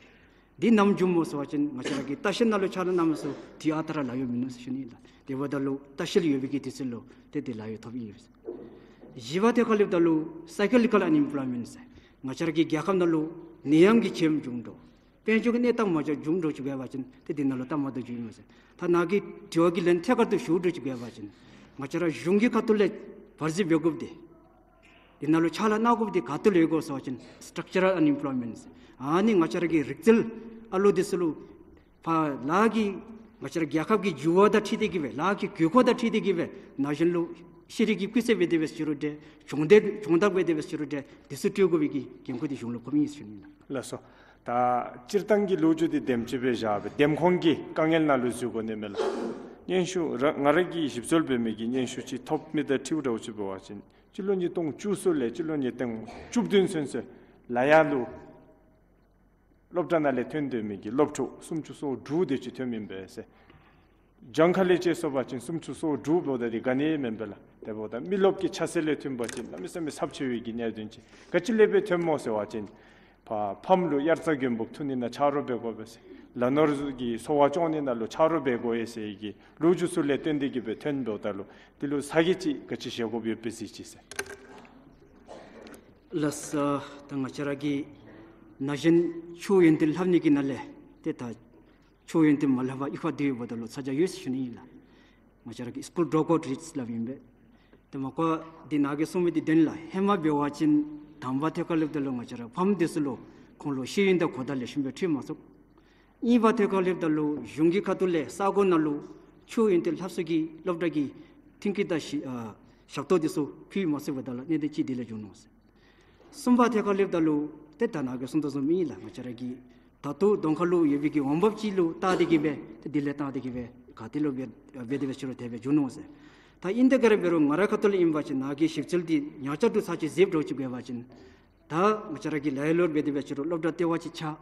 འདི་ནམ་འབྱུངམ་སྨོ་ཟེར་བ་ཅིན་ང་བཅས་ར་གིས་ལྟ་བཤལ་ནང་ལུ་ཕྱག་ལཱ་གནངམ་སྨོ་ཟེར་དུས་ཨ་རྟག་ར་ལཱ་གཡོག་མིན་ནུག་ཟེར་ཞུ་ནི་ལགས། དེ་འབདཝ་ད་ལུ་ལྟ་བཤལ་ཡོད་པའི་གི་དུས་ཚོད་ལུ་ཏེ་འདི་ལཱ་གཡོག་ཐོབ་ཨིན་པས། བཞི་པ་ཐད་ཁར་སླབ་ད་ལུ་སའི་ཀོ་ལོ་ཇི་ཀལ་ཨན་ཨེམ་པོལོའི་མེནཊ་ཟེར་ང་བཅས་ར་གི་རྒྱལ་ཁབ་ནང་ལུ་ནད་ཡམས་ཀྱི་བྱེམ་བྱུང་འགྱོ། དཔལ་འབྱོར་གྱི་གནས་སྟངས་མ་འགྱུར་བྱུང་འགྱོ་ཅིག་འབད་བ་ཅིན་ཏེ་འདི་ནང་ལུ་སྟབས་མ་བདེཝ་ཅིག་ཨིན་མས་ཟེར། ད་ནཱ་གི་དྲི་བ་གི་ལན་ཐད་ཀར་དུ་ཞུ་འགྱོ་ཅིག་འབད་བ་ཅིན་ང་བཅས་ར་གཞུང་གི་ཁ་ཐུག་ལས་བར་ཆད་འབད་དགོཔ་འདི་འདི་ནང་ལུ་ཕྱག་ལཱ་གནང་དགོཔ་འདི་ག་ཏེ་ལུ་ཡོད་གོ་ཟེར་བ་ཅིན་སི་ཊྲག་ཅ་རཱལ་ཨན་ཨེམ་པོལོའི་མེནཊ་ཟེར། ཨ་ནི་ང་བཅས་ར་གི་རིག་རྩལ་ཨ་ལུ་འདི་ཚུ་ལུ་ཕར་ལཱ་གི་ང་བཅས་ར་རྒྱལ་ཁབ་ཀྱི་འགྱུར་བ་དང་འཁྲིལ་ཏེ་གི་སྦེ་ལཱ་གི་དགོས་མཁོ་དང་འཁྲིལ་ཏེ་གི་སྦེ་ན་གཞོན་ལུ་ཤེས་རིག་གི་སྤུས་ཚད་འབད་དེ་འབད་ཅི་རུང་འདྲ་སྦྱོང་བརྡར་སྦྱོང་བརྡར་འབད་དེ་འབད་ཅི་རུང་འདྲ་འདི་ཚུ་སྤྲོད་དགོ་པའི་གི་འགན་ཁུར་འདི་གཞུང་ལུ་ཕོགཔ་ཨིན་ཟེར་ཞུ་ནི་ལགས། ལགས་སོ། ད་ ད་སྤྱིར་བཏང་གི་ལོ་རྒྱུས་འདི་དེམ་ཅིག་སྦེ་བཞག་སྦེ་འདེམས་ཁོངས་ཀྱི་དཀའ་ངལ་ནང་ལུ་འཛུལ་དགོ་ནི་མས་ལགས། སྙན་ཞུ་ར་ང་ར་གིས་ཞིབ་འཚོལ་འབད་མི་གི་སྙན་ཞུ་ཅིག་ཐོབ་མི་དང་འཁྲིལཝ་འདྲཝ་ཅིག་འབད་བ་ཅིན་སྤྱི་ལོ་ཉིས་སྟོང་བཅུ་གསུམ་ལས་སྤྱི་ལོ་ཉིས་སྟོང་བཅུ་བདུན་ཚུན་ཚོད་ལ་ཡ་ལུ་སློབ་གྲྭ་ནང་ལས་ཐོན་སྡོད་མི་གི་སློབ་ཕྲུག་སུམ་ཅུ་སོ་དྲུག་དེ་ཅིག་ཐོན་མི་ཨིན་པས་ཟེར། གྱངས་ཁ་ལས་བཅད་སོང་པ་ཅིན་སུམ་ཅུ་སོ་དྲུག་འབདཝ་ད་འདི་ག་ནི་མེན་པས་ལགས། དེ་འབདཝ་ད་མི་རློབས་ཀྱི་ཆ་ཤས་ལས་ཐོན་པ་ཅིན་གནམ་མེད་ས་མེད་ཚབས་ཆེ་བའི་གི་གནད་དོན་ཅིག། ག་ཅི་ལས་སྦེ་ཐོནམ་སྨོ་ཟེར་བ་ཅིན་ཕ་ཕམ་ལུ་དབྱར་རྩྭ་དགུན་འབུ་འཐུ་ནི་ནང་ཆ་རོགས་འབད་དགོ་པས་ཟེར། ལ་ནོར་གྱི་འཚོ་བ་སྐྱོང་ནི་ནང་ལུ་ཆ་རོགས་འབད་དགོ་ཡི་ཟེར་གྱི་ལོ་རྒྱུས་ཚུ་ལས་བརྟེན་ཏེ་གི་སྦེ་ཐོནམ་འབདཝ་ད་ལུ་འདི་ལུ་ས་གི་ཅིག་ག་ཅི་བཞེས་དགོཔ་ཡོད་པས་ཟེར་ཅིག་ཟེར། ལགས་སོ། ད་ང་བཅས་ར་གི་ན་གཞོན་ཆུ་ཡོན་ཏན་ལྷབ་ནི་གི་ནང་ལས་ཏེ་ད་ཆུ་ཡོན་ཏན་མ་ལྷབ་པར་གཡུས་ཁར་སྡོད་ཡོདཔ་ད་ལུ་ཚ་གྱང་ཡོད་ཟེར་ཞུ་ནི་ཨིན་ལགས། ང་བཅས་ར་གིས་སི་ཀུལ་ཌོརོབ་ཨའུཊ་རེཊ་སླབ་ཨིན་པས། ཏེ་མ་གོ་འདི་ནཱ་གིས་གསུངས་མི་འདི་བདེན་ལགས། ཧེ་མ་འབད་བ་ཅིན་དང་པ་ཐད་ཁར་སླེབས་ད་ལུ་ང་བཅས་ར་ཕམ་འདི་ཚུ་ལུ་ཁོང་ལུ་ཤེས་ཡོན་དང་གོ་བརྡ་ལེགས་ཤོམ་སྦེ་འཕྲོད་མ་ཚུགས། གཉིས་པ་ཐད་ཁར་སླེབས་ད་ལུ་གཞུང་གི་ཁ་ཐུག་ལས་ས་གོ་ནང་ལུ་ཆུ་ཡོན་ཏན་ལྷབ་ས་གི་སློབ་གྲྭ་གི་མཐུན་རྐྱེན་དང་ཞི་ཨ་ཞབས་ཏོག་འདི་ཚུ་ཕུལ་མ་ཚུགས་པ་ད་ལུ་གནད་དོན་ཅིག་འདི་ལས་བྱུང་ནུག་ཟེར། གསུམ་པ་ཐད་ཁར་སླེབས་ད་ལུ་ཏེ་ད་ནཱ་གིས་གསུངས་དོ་བཟུམ་ཨིན་ལགས། ང་བཅས་ར་གི་ད་ལྟོ་གདོང་ཁ་ལུ་ཡོད་པའི་གི་འོང་འབབ་ཅིག་ལུ་བལྟ་སྟེ་གི་སྦེ་ཏེ་འདི་ལས་བལྟ་སྟེ་གི་སྦེ་ག་ཏེ་ལུ་འབད་འབད་དེ་འབད་ཞུ་རུང་དེ་སྦེ་བྱུང་ནུག་ཟེར། ད་ཨིན་ཏེ་ག་ར་འབད་རུང་ང་རའི་ཁ་ཐུག་ལས་ཨིན་པ་ཅིན་ནཱ་གི་ཞིབ་འཚོལ་འདི་ཉག་ཆ་དྲུག་ཚར་ཅིག་གཟིགསཔ་འདྲཝ་ཅིག་འབད་བ་ཅིན་ད་ང་བཅས་ར་གི་ལ་ཡོད་ལོ་རྒྱུས་འབད་དེ་འབད་ཞུ་རུང་སློབ་གྲྭ་ལྟེ་བ་ཅིག་ཆགས།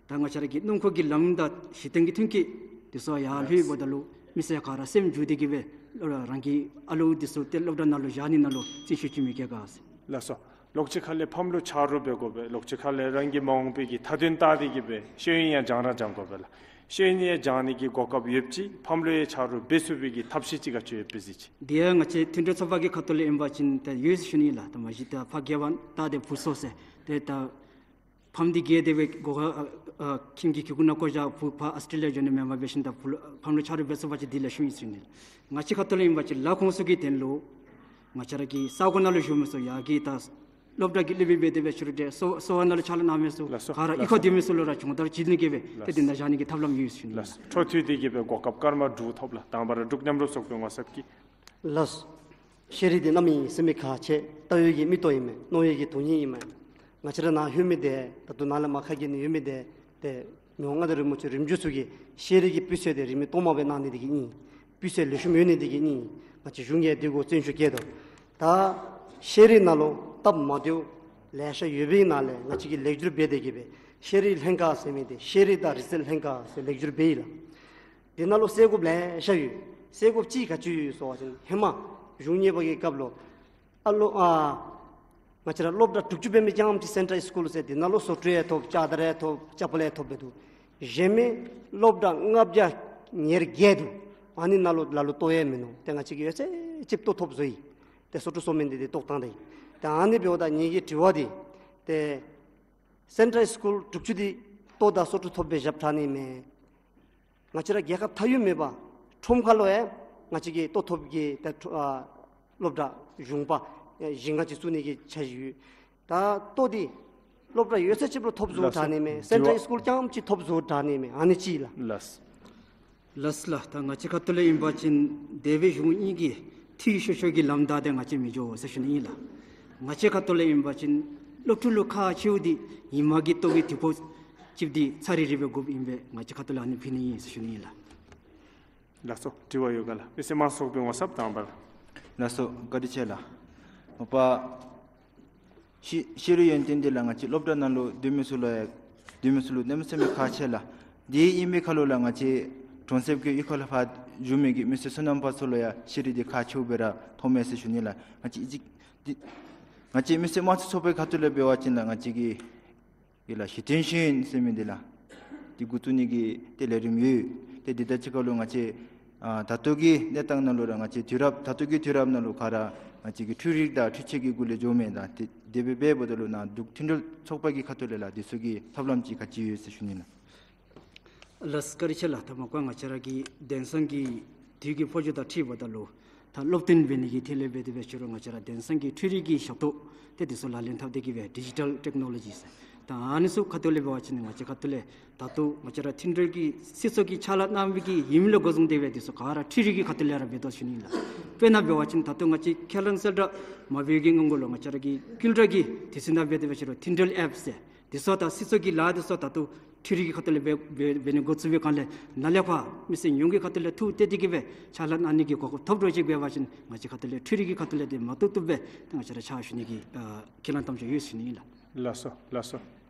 ད་ང་བཅས་ར་གི་སྣུམ་འཁོར་གྱི་ལམ་དང་གཞི་རྟེན་གྱི་མཐུན་རྐྱེན་འདི་ཚུ་ཡར་ལྷོད་པ་ད་ལུ་མི་སེར་ག་ར་སེམས་འགྱུར་ཏེ་གི་སྦེ་རང་གི་ཨ་ལུ་འདི་ཚུ་ཏེ་སློབ་གྲྭ་ནང་ལུ་བཞག་ནི་ནང་ལུ་རྩིས་ཞུ་ཅི་མི་གེ་ག་ཟེར། ལགས་སོ། ལོགས་ཅིག་ཁ་ལས་ཕམ་ལུ་ཆ་རོགས་འབད་དགོ་པས། ལོགས་ཅིག་ཁ་ལས་རང་གི་མ་འོངས་པའི་གི་མཐའ་དོན་བལྟ་སྟེ་གི་སྦེ་ཤེས་ཡོན་ཡང་སྦྱང་ར་སྦྱང་དགོ་པས་ལགས། ཤེས་ཡོན་ཡང་སྦྱང་ནི་གི་གོ་སྐབས་ཡོདཔ་ཅིག་ཕམ་ལུ་ཡང་ཆ་རོགས་འབད་ཚུགས་པའི་གི་ཐབས་ཤེས་ཅིག་ག་ཅི་ཡོད་པས་ཟེར་ཅིག། དེ་ཡང་ང་བཅས་མཐུན་འབྲེལ་ཚོགས་པ་གི་ཁ་ཐུག་ལས་ཨིན་པ་ཅིན་ཏེ་ཡོད་ཟེར་ཞུ་ནི་ལགས། ད་མ་གཞི་ད་ཕར་རྒྱལ་བ་བལྟ་སྟེ་བུ་སོ་ཟེར་ཏེ་ད་ཕམ་འདི་རྒས་ཏེ་སྦེ་སྒོ་ཁ་ཨ་ཨ་ཁྱིམ་གྱི་སྒོ་ཁར་ནང་བཀོ་བཞག། བུ་ཕར་ཨཱོས་ཊྲེ་ལི་ཡ་འགྱོ་ནི་མེན་པར་འབད་ཞིནམ་ད་བུ་ཕམ་ལུ་ཆ་རོགས་འབད་ཚུགས་པ་ཅིན་འདི་ལེགས་ཤོམ་ཨིན་ཟེར་ཞུ་ནི། ང་བཅས་ཁ་ཐུག་ལས་ཨིན་པ་ཅིན་ལཱ་ཁོངས་སུ་གི་དོན་ལུ་ང་བཅས་ར་གི་ས་གོ་ནང་ལུ་བཞུགས་མི་ཚུ་ཡར་གྱི་ད་སློབ་གྲྭ་གི་སློབ་དཔོན་འབད་དེ་འབད་ཞུ་རུང་ཏེ་གསོ་གསོ་བ་ནང་ལུ་ཕྱག་ལཱ་གནང་མི་ཚུ་ལགས་སོ། ག་ར་ལགས་གཡུས་ཁར་སོ། སྡོད་མི་ཚུ་ལུ་ར་སྦྱོང་བརྡར་བྱིན་ནི་གི་སྦེ་ཏེ་ལགས་སོ། འདི་ནང་བཞག་ནི་གི་ཐབས་ལམ་ཡོད་ཟེར་ཞུ་ནི། ལགས་སོ། འཕྲོ་མཐུད་དེ་གི་སྦེ་གོ་སྐབས་སྐར་མ་དྲུག་ཐོབ་ལགས། དང་པ་ར་འབྲུག་མཉམ་རུབ་ཚོགས་པའི་ངོ་ཚབ་ཀྱིས། ལགས་སོ། ཤེས་རིག་འདི་གནམ་མེད་ས་མེད་ཁག་ཆེ། ལྟ་བའི་གི་མིག་ཏོ་ཨིན་མས། རྣོ་བའི་གི་དོན་སྙིང་ཨིན་མས། ང་བཅས་ར་ནཱ་ལྷོད་མི་འདི་ད་ལྟོ་ནཱ་ལས་མར་ཁ་གྱེས་ནི་ཡོད་མི་འདི་ཏེ་མི་དབང་མངའ་བདག་རིན་པོ་ཆེ་རིམ་བྱོན་ཚུ་གིས་ཤེས་རིག་གི་སྤུས་ཚད་འདི་རིན་མེད་སྟོངམ་སྦེ་གནང་ནི་འདི་གིས་ཨིན། སྤུས་ཚད་ལེགས་ཤོམ་ཡོད་ནི་འདི་གིས་ཨིན། ང་བཅས་གཞུང་གིས་འདི་གུ་བརྩོན་ཤུགས་བསྐྱེད་དོ། ད་ཤེས་རིག་ནང་ལུ་སྟབས་མ་བདེཝ་ལེ་ཤ་ཡོད་པའི་ནང་ལས་ང་བཅས་ཀྱིས་ལེགས་བསྒྱུར་འབད་དེ་གི་སྦེ་ཤེས་རིག་ལྷན་ཁག་ཟེར་མི་འདི་ཤེས་རིག་དང་རིག་རྩལ་ལྷན་ཁག་ཟེར་ལེགས་བསྒྱུར་འབད་ཡི་ལགས། འདི་ནང་ལུ་སེལ་དགོཔ་ལེ་ཤ་ཡོད། སེལ་དགོཔ་ཅིག་ག་ཅི་ཡོད་ཟེར་བ་ཅིན་ཧེ་མ་གཞུང་གཉིས་པ་གི་སྐབས་ལུ་ཨ་ལོ་ཨ་ང་བཅས་ར་སློབ་གྲྭ་དྲུག་ཅུ་འབད་མི་རྐྱངམ་ཅིག་སེན་ཊལ་སི་ཀུལ་ཟེར་འདི་ནང་ལུ་སོ་དྲུག་ཡང་ཐོབ། ལྕགས་དར་ཡང་ཐོབ། ལྕགས་ཕོ་ལ་ཡང་ཐོབ་འབད་འདུག། གཞན་མི་སློབ་གྲྭ་ལྔ་བརྒྱ་ཉེར་བརྒྱད་འདུག། ཨ་ནི་ནང་ལུ་ལ་ལུ་གཏོགས་ཡང་མིན་ནུག། ཏེ་ང་བཅས་ཀྱིས་ཡོད་ཚད་ཅིག་གཏོགས་ཐོབ་བཟོ་ཡི། ཏེ་སོ་དྲུག་སོང་མི་འདི་ཏེ་གཏོགས་བཏང་ད་ཡི། ཏེ་ཨ་ནི་འབདཝ་ད་ངེ་གི་དྲི་བ་འདི་ཏེ་སེན་ཊལ་སི་ཀུལ་དྲུག་ཅུ་འདི་གཏོགས་དང་སོ་དྲུག་ཐོབ་སྦེ་བཞག་དྲག་ནི་མས། ང་བཅས་ར་རྒྱལ་ཁབ་མཐའ་དབུས་མེད་པར་ཁྲོམ་ཁ་ལུ་ཡང་ང་བཅས་ཀྱིས་གཏོགས་ཐོབ་ཀྱི་ད་ཨ་སློབ་གྲྭ་གཞུང་པ་བཞི་ལྔ་ཅིག་བཙུགས་ནི་གི་འཆར་གཞི་ཡོད། ད་གཏོགས་འདི་སློབ་གྲྭ་ཡོད་ཚད་ཅིག་ལུ་ཐོབ་བཟོ་དྲག་ནི་མས། ལགས་སོ། སེན་ཊལ་སི་ཀུལ་རྐྱངམ་ཅིག་ཐོབ་བཟོ་དྲག་ནི་མས། ཨ་ནི་ཅིག་ལགས། ལགས་སོ། ལགས་སོ་ལགས། ད་ང་བཅས་ཁ་ཐུག་ལས་ཨིན་པ་ཅིན་དེ་སྦེ་གཞུང་གཉིས་ཀྱིས་འཐུས་ཤོར་ཤོར་གྱི་ལམ་བདའ་སྟེ་ང་བཅས་མི་འགྱོ་ཟེར་ཞུ་ནི་ཨིན་ལགས། ང་བཅས་ཁ་ཐུག་ལས་ཨིན་པ་ཅིན་སློབ་ཕྲུག་ལུ་ཁག་ཆེཝ་འདི་ཉིན་མ་གི་ལྟོ་གོས་དུས་ཕོ་ཅིག་འདི་ཚར་རེ་རེ་སྦེ་དགོཔ་ཨིན་པས། ང་བཅས་ཁ་ཐུག་ལས་ཨ་ནི་ཕུལ་ནི་ཨིན་ཟེར་ཞུ་ནི་ཨིན་ལགས། ལགས་སོ། དྲི་བ་ཡོད་ག་ལགས། མི་སེར་དམངས་གཙོ་ཚོགས་པའི་ངོ་ཚབ་དང་པ་ར། ལགས་སོ། བཀའ་དྲིན་ཆེ་ལགས། མ་པ་ཤེས་ཤེས་རིག་ཡོན་ཏན་འདི་ལགས་ང་བཅས་སློབ་གྲྭ་ནང་ལུ་སྡོད་མི་ཚུ་ལུ་ཡང་སྡོད་མི་ཚུ་ལུ་གནམ་མེད་ས་མེད་ཁག་ཆེ་ལགས། དེ་ཨིན་པའི་ཁར་ལུ་ལགས་ང་བཅས་གྲོང་གསེབ་ཀྱི་གཡུས་ཁ་ལུ་ཕར་བཞུགས་མི་གི་མི་སེར་སོ་ནམ་པ་ཚུ་ལུ་ཡང་ཤེས་རིག་འདི་ཁག་ཆེཝ་སྦེ་ར་མཐོངམ་མས་ཟེར་ཞུ་ནི་ལགས། ང་བཅས་ཨི་ཅིག་འདི་ང་བཅས་མི་སེར་དམངས་གཙོ་ཚོགས་པའི་ཁ་ཐུག་ལས་འབད་བ་ཅིན་ལགས་ང་བཅས་ཀྱི་ཡོད་ལགས། གཞི་རྟེན་ཤེས་ཡོན་ཟེར་མི་འདི་ལགས། འདི་འགོ་བཙུགས་ནི་གི་ཏེ་ལས་རིམ་ཡོད། ཏེ་འདི་དང་གཅིག་ཁར་ལུ་ང་བཅས་ཨ་ད་ལྟོ་གི་གནས་སྟངས་ནང་ལུ་ར་ང་བཅས་དུས་རབས་ད་ལྟོ་གི་དུས་རབས་ནང་ལུ་ག་ར་ང་བཅས་ཀྱི་འཕྲུལ་རིག་དང་འཕྲུལ་ཆས་ཀྱི་སྒོ་ལས་འགྱོཝ་མས། ད་དེ་དེ་སྦེ་འབདཝ་ད་ལུ་ནཱ་འབྲུག་མཐུན་འབྲེལ་ཚོགས་པ་གི་ཁ་ཐུག་ལས་ལགས་འདི་ཚུ་གི་ཐབས་ལམ་ཅིག་ག་ཅི་ཡོད་ཟེར་ཞུ་ནི་ལགས། ལགས་སོ། བཀའ་དྲིན་ཆེ་ལགས། ད་མ་པ་ང་བཅས་ར་གི་དེང་སང་གི་དུས་ཀྱི་འཕོ་འགྱུར་དང་འཁྲིལཝ་ད་ལུ་ད་སློབ་སྟོན་འབད་ནི་གི་ཐད་ལས་འབད་དེ་འབད་ཞུ་རུང་ང་བཅས་ར་དེང་སང་གི་འཕྲུལ་རིག་གི་ཞབས་ཏོག་ཏེ་འདི་ཚུ་ལག་ལེན་འཐབ་སྟེ་གི་སྦེ་ཌི་ཇི་ཊལ་ཊེཀ་ནོ་ལོ་ཇི་ཟེར། ད་ཨ་ནི་ཚུ་ཁ་ཐུག་ལས་འབད་བ་ཅིན་ང་བཅས་ཁ་ཐུག་ལས་ད་ལྟོ་ང་བཅས་ར་མཐུན་འབྲེལ་གྱི་སྲིད་ཚོགས་ཀྱིས་ཕྱག་ལཱ་གནང་བའི་གི་ཡུན་ལུ་འགོ་བཟུང་སྟེ་སྦེ་འདི་ཚུ་ག་ར་འཕྲུལ་རིག་གི་ཁ་ཐུག་ལས་ར་འབད་དོ་ཟེར་ཞུ་ནི་ལགས། དཔེར་ན་འབད་བ་ཅིན་ད་ལྟོ་ང་བཅས་ཁས་བླངས་གསལ་བསྒྲགས་མ་འབད་བའི་གི་སྔོན་གུ་ལུ་ང་བཅས་ར་གི་ཀུལ་ཊ་གི་དུས་ཚོད་ནང་འབད་དེ་འབད་ཞུ་རུང་མཐུན་འབྲེལ་ཨེཔ་ཟེར་ དེ་ཚུ་ད་སྲིད་ཚོགས་ཀྱི་ལཱ་དེ་ཚུ་ད་ལྟོ་འཕྲུལ་རིག་གི་ཁ་ཐུག་ལས་འབད་འབད་འབད་ནི་འགོ་བཙུགས་པའི་སྒང་ལས་ནཱ་ལས་ཕར་མི་སེར་ཡོངས་ཀྱི་ཁ་ཐུག་ལས་ཐུགས་གཏད་དེ་གི་སྦེ་ཕྱག་ལཱ་གནང་ནི་གི་གོ་སྐབས་ཐོབ་འགྱོ་ཅིག་འབད་བ་ཅིན་ང་བཅས་ཁ་ཐུག་ལས་འཕྲུལ་རིག་གི་ཁ་ཐུག་ལས་འདི་མ་བཏུབ་བཏུབ་སྦེ་ད་ང་བཅས་ར་ཕྱག་ཞུ་ནི་གི་ཨ་ཁས་བླངས་དམ་བཅའ་ཡོད་ཟེར་ཞུ་ནི་ཨིན་ལགས། ལགས་སོ་ལགས་སོ།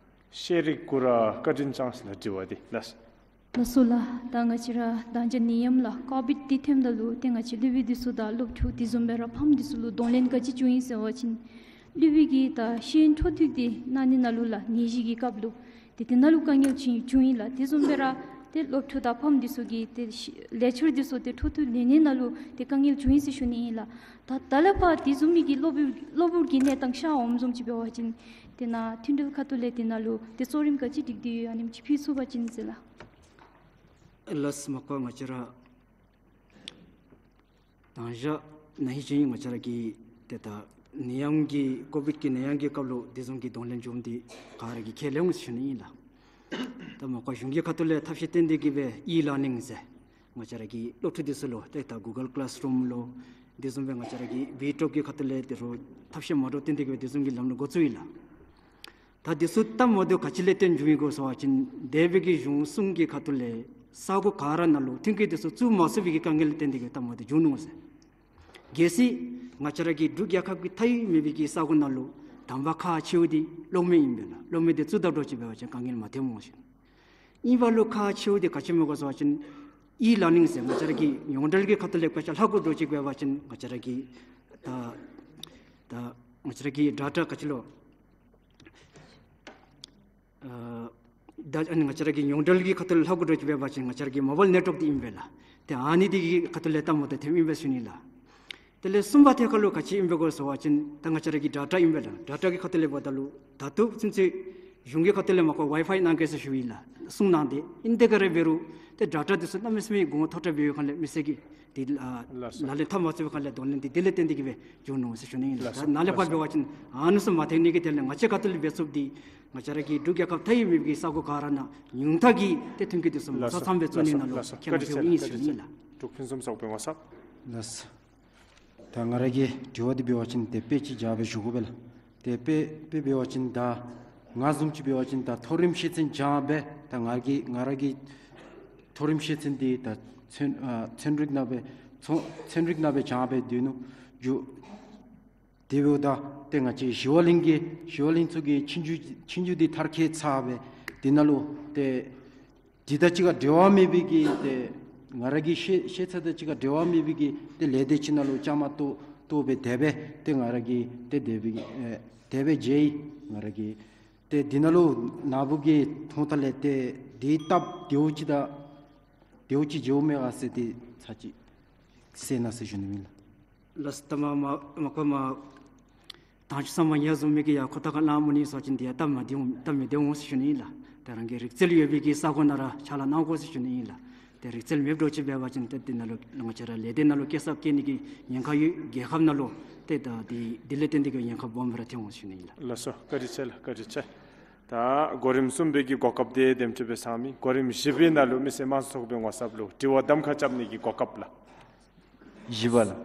ཤེས་རིག་གུ་ར་བཀའ་དྲིན་བསྐྱངས་ཟེར་ལགས། དྲི་བ་འདི་ལགས། ལགས་སོ་ལགས། ད་ང་བཅས་ར་ད་ཅི་ནད་ཡམས་ལགས་ཀོ་བིཌ་འདི་ཐོནམ་ད་ལུ་ཏེ་ང་བཅས་སློབ་དཔོན་འདི་ཚུ་དང་སློབ་ཕྲུག་དེ་བཟུམ་སྦེ་ར་ཕམ་འདི་ཚུ་ལུ་གདོང་ལེན་ག་ཅི་བྱུང་ཡི་ཟེར་བ་ཅིན་སློབ་དཔོན་གྱིས་ད་ཤེས་ཡོན་འཕྲོ་མཐུད་དེ་གནང་ནི་ནང་ལུ་ལགས་ནད་གཞི་གི་སྐབས་ལུ་ཏེ་དེ་ནང་ལུ་དཀའ་ངལ་བྱུང་བྱུང་ཡི་ལགས། དེ་བཟུམ་སྦེ་ར་ཏེ་སློབ་ཕྲུག་དང་ཕམ་འདི་ཚུ་གིས་ཏེ་ཤེས་ལེགས་ཆར་འདི་ཚུ་ཏེ་འཕྲོ་མཐུད་ལེན་ནི་ནང་ལུ་ཏེ་དཀའ་ངལ་བྱུང་ཡི་ཟེར་ཞུ་ནི་ཨིན་ལགས། ད་ད་ལས་ཕར་དེ་བཟུམ་མའི་གི་གློ་བུར་གློ་བུར་གྱི་གནས་སྟངས་ཤར་འོངམ་བཟུམ་ཅིག་འབད་བ་ཅིན་ཏེ་ནཱ་མཐུན་འབྲེལ་ཁ་ཐུག་ལས་དེ་ནང་ལུ་ཏེ་གཙོ་རིམ་ག་ཅི་སྒྲིག་སྟེ་ཡོད་ཨ་ནེམ་ཅིག་ཕུལ་ཚུགས་པ་ཅིན་ཟེར་ལགས། ལགས་སོ། མ་ཁོ་ང་བཅས་ར་དང་ཞག་ན་ཧིང་ཅིག་ང་བཅས་ར་གི་ཏེ་ད་ནད་ཡམས་ཀྱི་ཀོ་བིཌ་ཀྱི་ནད་ཡམས་ཀྱི་སྐབས་ལུ་དེ་བཟུམ་གྱི་གདོང་ལེན་བྱུངམ་འདི་ག་ར་གིས་ཁས་ལེན་འོང་ཟེར་ཞུ་ནི་ཨིན་ལགས། ད་མ་ཁོ་གཞུང་གི་ཁ་ཐུག་ལས་ཐབས་ཤེས་བཏོན་ཏེ་གི་སྦེ་ཨི་ལར་ནིང་ཟེར་ང་བཅས་ར་གི་སློབ་ཕྲུག་འདི་ཚུ་ལུ་ཏེ་ད་གུ་གཱལ་ཀི་ལཱསི་རུམ་ལུ་དེ་བཟུམ་སྦེ་ང་བཅས་ར་གི་བི་ཊེག་གི་ཁ་ཐུག་ལས་དེ་རུ་ཐབས་ཤེས་མ་འདྲཝ་བཏོན་ཏེ་གི་སྦེ་དེ་བཟུམ་གྱི་ལམ་ལུགས་འགོ་བཙུགས་ཡི་ལགས། ད་དེ་ཚུ་སྟབས་མ་བདེཝ་ག་ཅི་ལས་བརྟེན་བྱུང་ཡི་གོ་ཟེར་བ་ཅིན་འདས་པའི་གི་གཞུང་གསུམ་གྱི་ཁ་ཐུག་ལས་ས་གོ་ག་ར་ནང་ལུ་མཐུན་རྐྱེན་དེ་ཚུ་བཙུགས་མ་ཚུགས་པའི་གི་དཀའ་ངལ་ལས་བརྟེན་ཏེ་གི་སྟབས་མ་བདེཝ་བྱུང་ནུག་ཟེར། གལ་སྲིད་ང་བཅས་ར་གི་འབྲུག་རྒྱལ་ཁབ་ཀྱི་མཐའ་དབུས་མེད་པའི་གི་ས་གོ་ནང་ལུ་དང་པ་ཁག་ཆེཝ་འདི་གློག་མེ་ཨིན་པས་ལགས། གློག་མེ་དེ་བཙུགས་ད་འགྱོ་ཅིག་འབད་བ་ཅིན་དཀའ་ངལ་མ་ཐོནམ་འོང་ཟེར། ཨིན་པ་ལུ་ཁག་ཆེཝ་འདི་ག་ཅི་སྨོ་གོ་ཟེར་བ་ཅིན་ཨི་ལར་ནིང་ཟེར་ང་བཅས་ར་གི་ཉོང་འབྲེལ་གྱི་ཁ་ཐུག་ལས་དཔེ་ཆ་ལྷག་དགོ་འགྱོ་ཅིག་འབད་བ་ཅིན་ང་བཅས་ར་གི་ད་ད་ང་བཅས་ར་གི་ཌེ་ཊ་ག་ཅི་ལོ་ཨ་ད་ཨ་ནི་ང་བཅས་ར་གི་ཉོང་འབྲེལ་གྱི་ཁ་ཐུག་ལས་ལྷག་དགོ་འགྱོ་ཅིག་འབད་བ་ཅིན་ང་བཅས་ར་གི་མོ་བཱའིལ་ནེཊ་ཝརཀ་འདི་ཨིན་པས་ལགས། ཏེ་ཨ་ནི་འདི་གི་ཁ་ཐུག་ལས་སྟབས་མ་བདེཝ་ཐོནམ་ཨིན་པས་ཟེར་ཞུ་ནི་ལགས། དེ་ལས་གསུམ་པ་ཐད་ཁར་ལུ་ག་ཅི་ཨིན་པས་གོ་ཟེར་བ་ཅིན་ད་ང་བཅས་ར་གི་ཌེ་ཊ་ཨིན་པས་ལགས། ཌེ་ཊ་གི་ཁ་ཐུག་ལས་འབདཝ་ད་ལུ་ད་ལྟོ་ཚུན་ཚོད་གཞུང་གི་ཁ་ཐུག་ལས་མ་ཁོ་ཝའི་ཕའི་གནང་གེ་ཟེར་ཞུ་ཡི་ལགས། གསུང་གནང་སྟེ་ཨིན། དེ་ག་ར་འབད་རུང་ཏེ་ཌེ་ཊ་འདི་ཚུ་གནམ་མེད་ས་མེད་གོང་མཐོ་དྲགས་འབད་བའི་སྒང་ལས་མི་སེར་གྱིས་འདི་ཨ་ལགས་སོ། ལག་ལེན་འཐབ་མ་ཚུགས་པའི་སྒང་ལས་གདོང་ལེན་འདི་དེ་ལས་བརྟེན་ཏེ་གི་སྦེ་བྱུང་ནུག་ཟེར་ཞུ་ནི་ཨིན་ལགས། ལགས་སོ། ད་ནཱ་ལས་ཕར་ལགས་སོ། འབད་བ་ཅིན་ཨ་ནི་ཚུ་མ་ཐོན་ནི་གི་དོན་ལས་ང་བཅས་ཁ་ཐུག་ལས་འབད་ཚུགསཔ་འདི་ང་བཅས་ར་གི་འབྲུག་རྒྱལ་ཁབ་མཐའ་དབུས་མེད་པའི་གི་ས་གོ་ག་ར་ནང་ཉུང་མཐའ་གི་ཏེ་མཐུན་རྐྱེན་འདི་ཚུ་མ་ལགས་སོ། ཚང་ཚང་སྦེ་བཙུགས་ནི་ནང་ལུ་ལགས་སོ། ཁས་བླངས་ཡོད་ཟེར་ཞུ་ནི་ཨིན་ལགས། འབྲུག་ཕུན་སུམ་ཚོགས་པའི་ངོ་ཚབ། ལགས་སོ། ད་ང་ར་གི་དྲི་བ་འདི་འབད་བ་ཅིན་ཏེ་དཔེ་ཅིག་བཞག་སྦེ་ཞུ་དགོ་པས་ལགས། ཏེ་དཔེ་དཔེ་འབད་བ་ཅིན་ད་ང་བཟུམ་ཅིག་འབད་བ་ཅིན་ད་མཐོ་རིམ་ཤེས་ཚད་སྦྱངས་སྦེ་ད་ང་གི་ང་ར་གི་མཐོ་རིམ་ཤེས་ཚད་འདི་ད་ཚན་ཨ་ཚན་རིག་ནང་སྦེ་ཚོ་ཚན་རིག་ནང་སྦེ་སྦྱངས་སྦེ་སྡོད་ནུག། རྒྱུ་དེ་འབདཝ་ད་ཏེ་ང་བཅས་ཞི་བ་གླིང་གི་ཞི་བ་གླིང་ཚུ་གི་ཆིངས་ཡིག་ཆིངས་ཡིག་འདི་མཐར་འཁྱོལ་ཚར་སྦེ་དེ་ནང་ལུ་ཏེ་དེ་དང་གཅིག་ཁར་འབྲེལ་བ་མེད་པའི་གི་ཏེ་ང་ར་གི་ཤེས་ཤེས་ཚད་དང་གཅིག་ཁར་འབྲེལ་བ་མེད་པའི་གི་ཏེ་ལས་སྡེ་ཅིག་ནང་ལུ་བཅའ་མར་གཏོགས་གཏོགས་སྦེ་དེ་སྦེ་ཏེ་ང་ར་གིས་ཏེ་དེ་སྦེ་ཨེ་དེ་སྦེ་མཇལ་ཡི། ང་ར་གིས་ཏེ་དེ་ནང་ལུ་ནཱ་བུ་གིས་མཐོང་ཐངས་ལས་ཏེ་དེའི་སྟབས་བདེཝ་ཅིག་དང་བདེཝ་ཅིག་མཇལཝ་མས་ག་ཟེར་ཏེ་ཚར་གཅིག་གསལ་གནང་ཟེར་ཞུ་ནི་ཨིན་ལགས། ལགས་སོ། ད་མ་མ་མ་ཁོ་མ་དང་ཕྱུག་ཚང་མ་ཡ་བཟུམ་མའི་གི་ཡ་ཁོ་ཐག་ཁར་ལང་མི་ནི་ཟེར་བ་ཅིན་དེ་ཡང་སྟབས་མ་བདེ་འོང་སྟབས་མི་བདེ་འོང་ཟེར་ཞུ་ནི་ཨིན་ལགས། ད་རང་གི་རིག་རྩལ་ཡོད་པའི་གི་ས་གོ་ནང་ར་ཕྱག་ལཱ་གནང་དགོ་ཟེར་ཞུ་ནི་ཨིན་ལགས། ཏེ་རིག་རྩལ་མེདཔ་འགྱོ་ཅིག་འབད་བ་ཅིན་ཏེ་དེ་ནང་ལུ་ང་བཅས་ར་ལས་སྡེ་ནང་ལུ་སྐྱེད་གསབ་བཀལ་ནི་གི་ཉེན་ཁ་ཡོད། རྒྱལ་ཁབ་ནང་ལུ་ཏེ་ད་དེ་དེ་ལས་བརྟེན་ཏེ་གི་ཉེན་ཁ་སྦོམ་ར་ཐོན་འོང་ཟེར་ཞུ་ནི་ཨིན་ལགས། ལགས་སོ། བཀའ་དྲིན་ཆེ་ལགས། བཀའ་དྲིན་ཆེ། ད་གོ་རིམ་གསུམ་པའི་གི་གོ་སྐབས་དེ་དེམ་ཅིག་སྦེ་ཚང་མི་གོ་རིམ་བཞི་པའི་ནང་ལུ་མི་སེར་དམངས་གཙོ་ཚོགས་པའི་ངོ་ཚབ་ལུ་དྲི་བ་གདམ་ཁ་རྐྱབ་ནི་གི་གོ་སྐབས་ལགས། བཞི་པ་ལགས།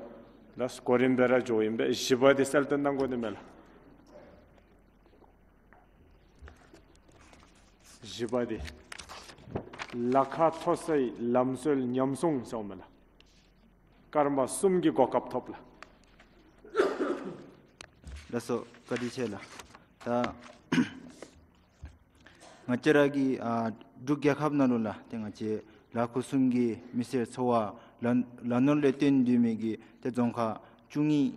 ལགས་སོ། གོ་རིམ་སྦེ་ར་འགྱོཝ་ཨིན་པས། བཞི་པ་འདི་གསལ་སྟོན་གནང་དགོ་ནི་མས་ལགས། བཞི་པ་འདི་ལ་ཁ་མཐོ་སའི་ལམ་སྲོལ་ཉམས་སྲུང་ཟེརཝ་མས་ལགས། སྐར་མ་གསུམ་གྱི་གོ་སྐབས་ཐོབ་ལགས། ལགས་སོ། བཀའ་དྲིན་ཆེ་ལགས། ད་ང་བཅས་ར་གི་ཨ་འབྲུག་རྒྱལ་ཁབ་ནང་ལུ་ལགས་ཏེ་ང་བཅས་ལ་ཁུ་གསུམ་གྱི་མི་སེར་འཚོ་བ་ལ་ལ་ནོར་ལས་བརྟེན་སྡོད་མི་གི་ཏེ་རྫོང་ཁག་བཅུ་གཉིས་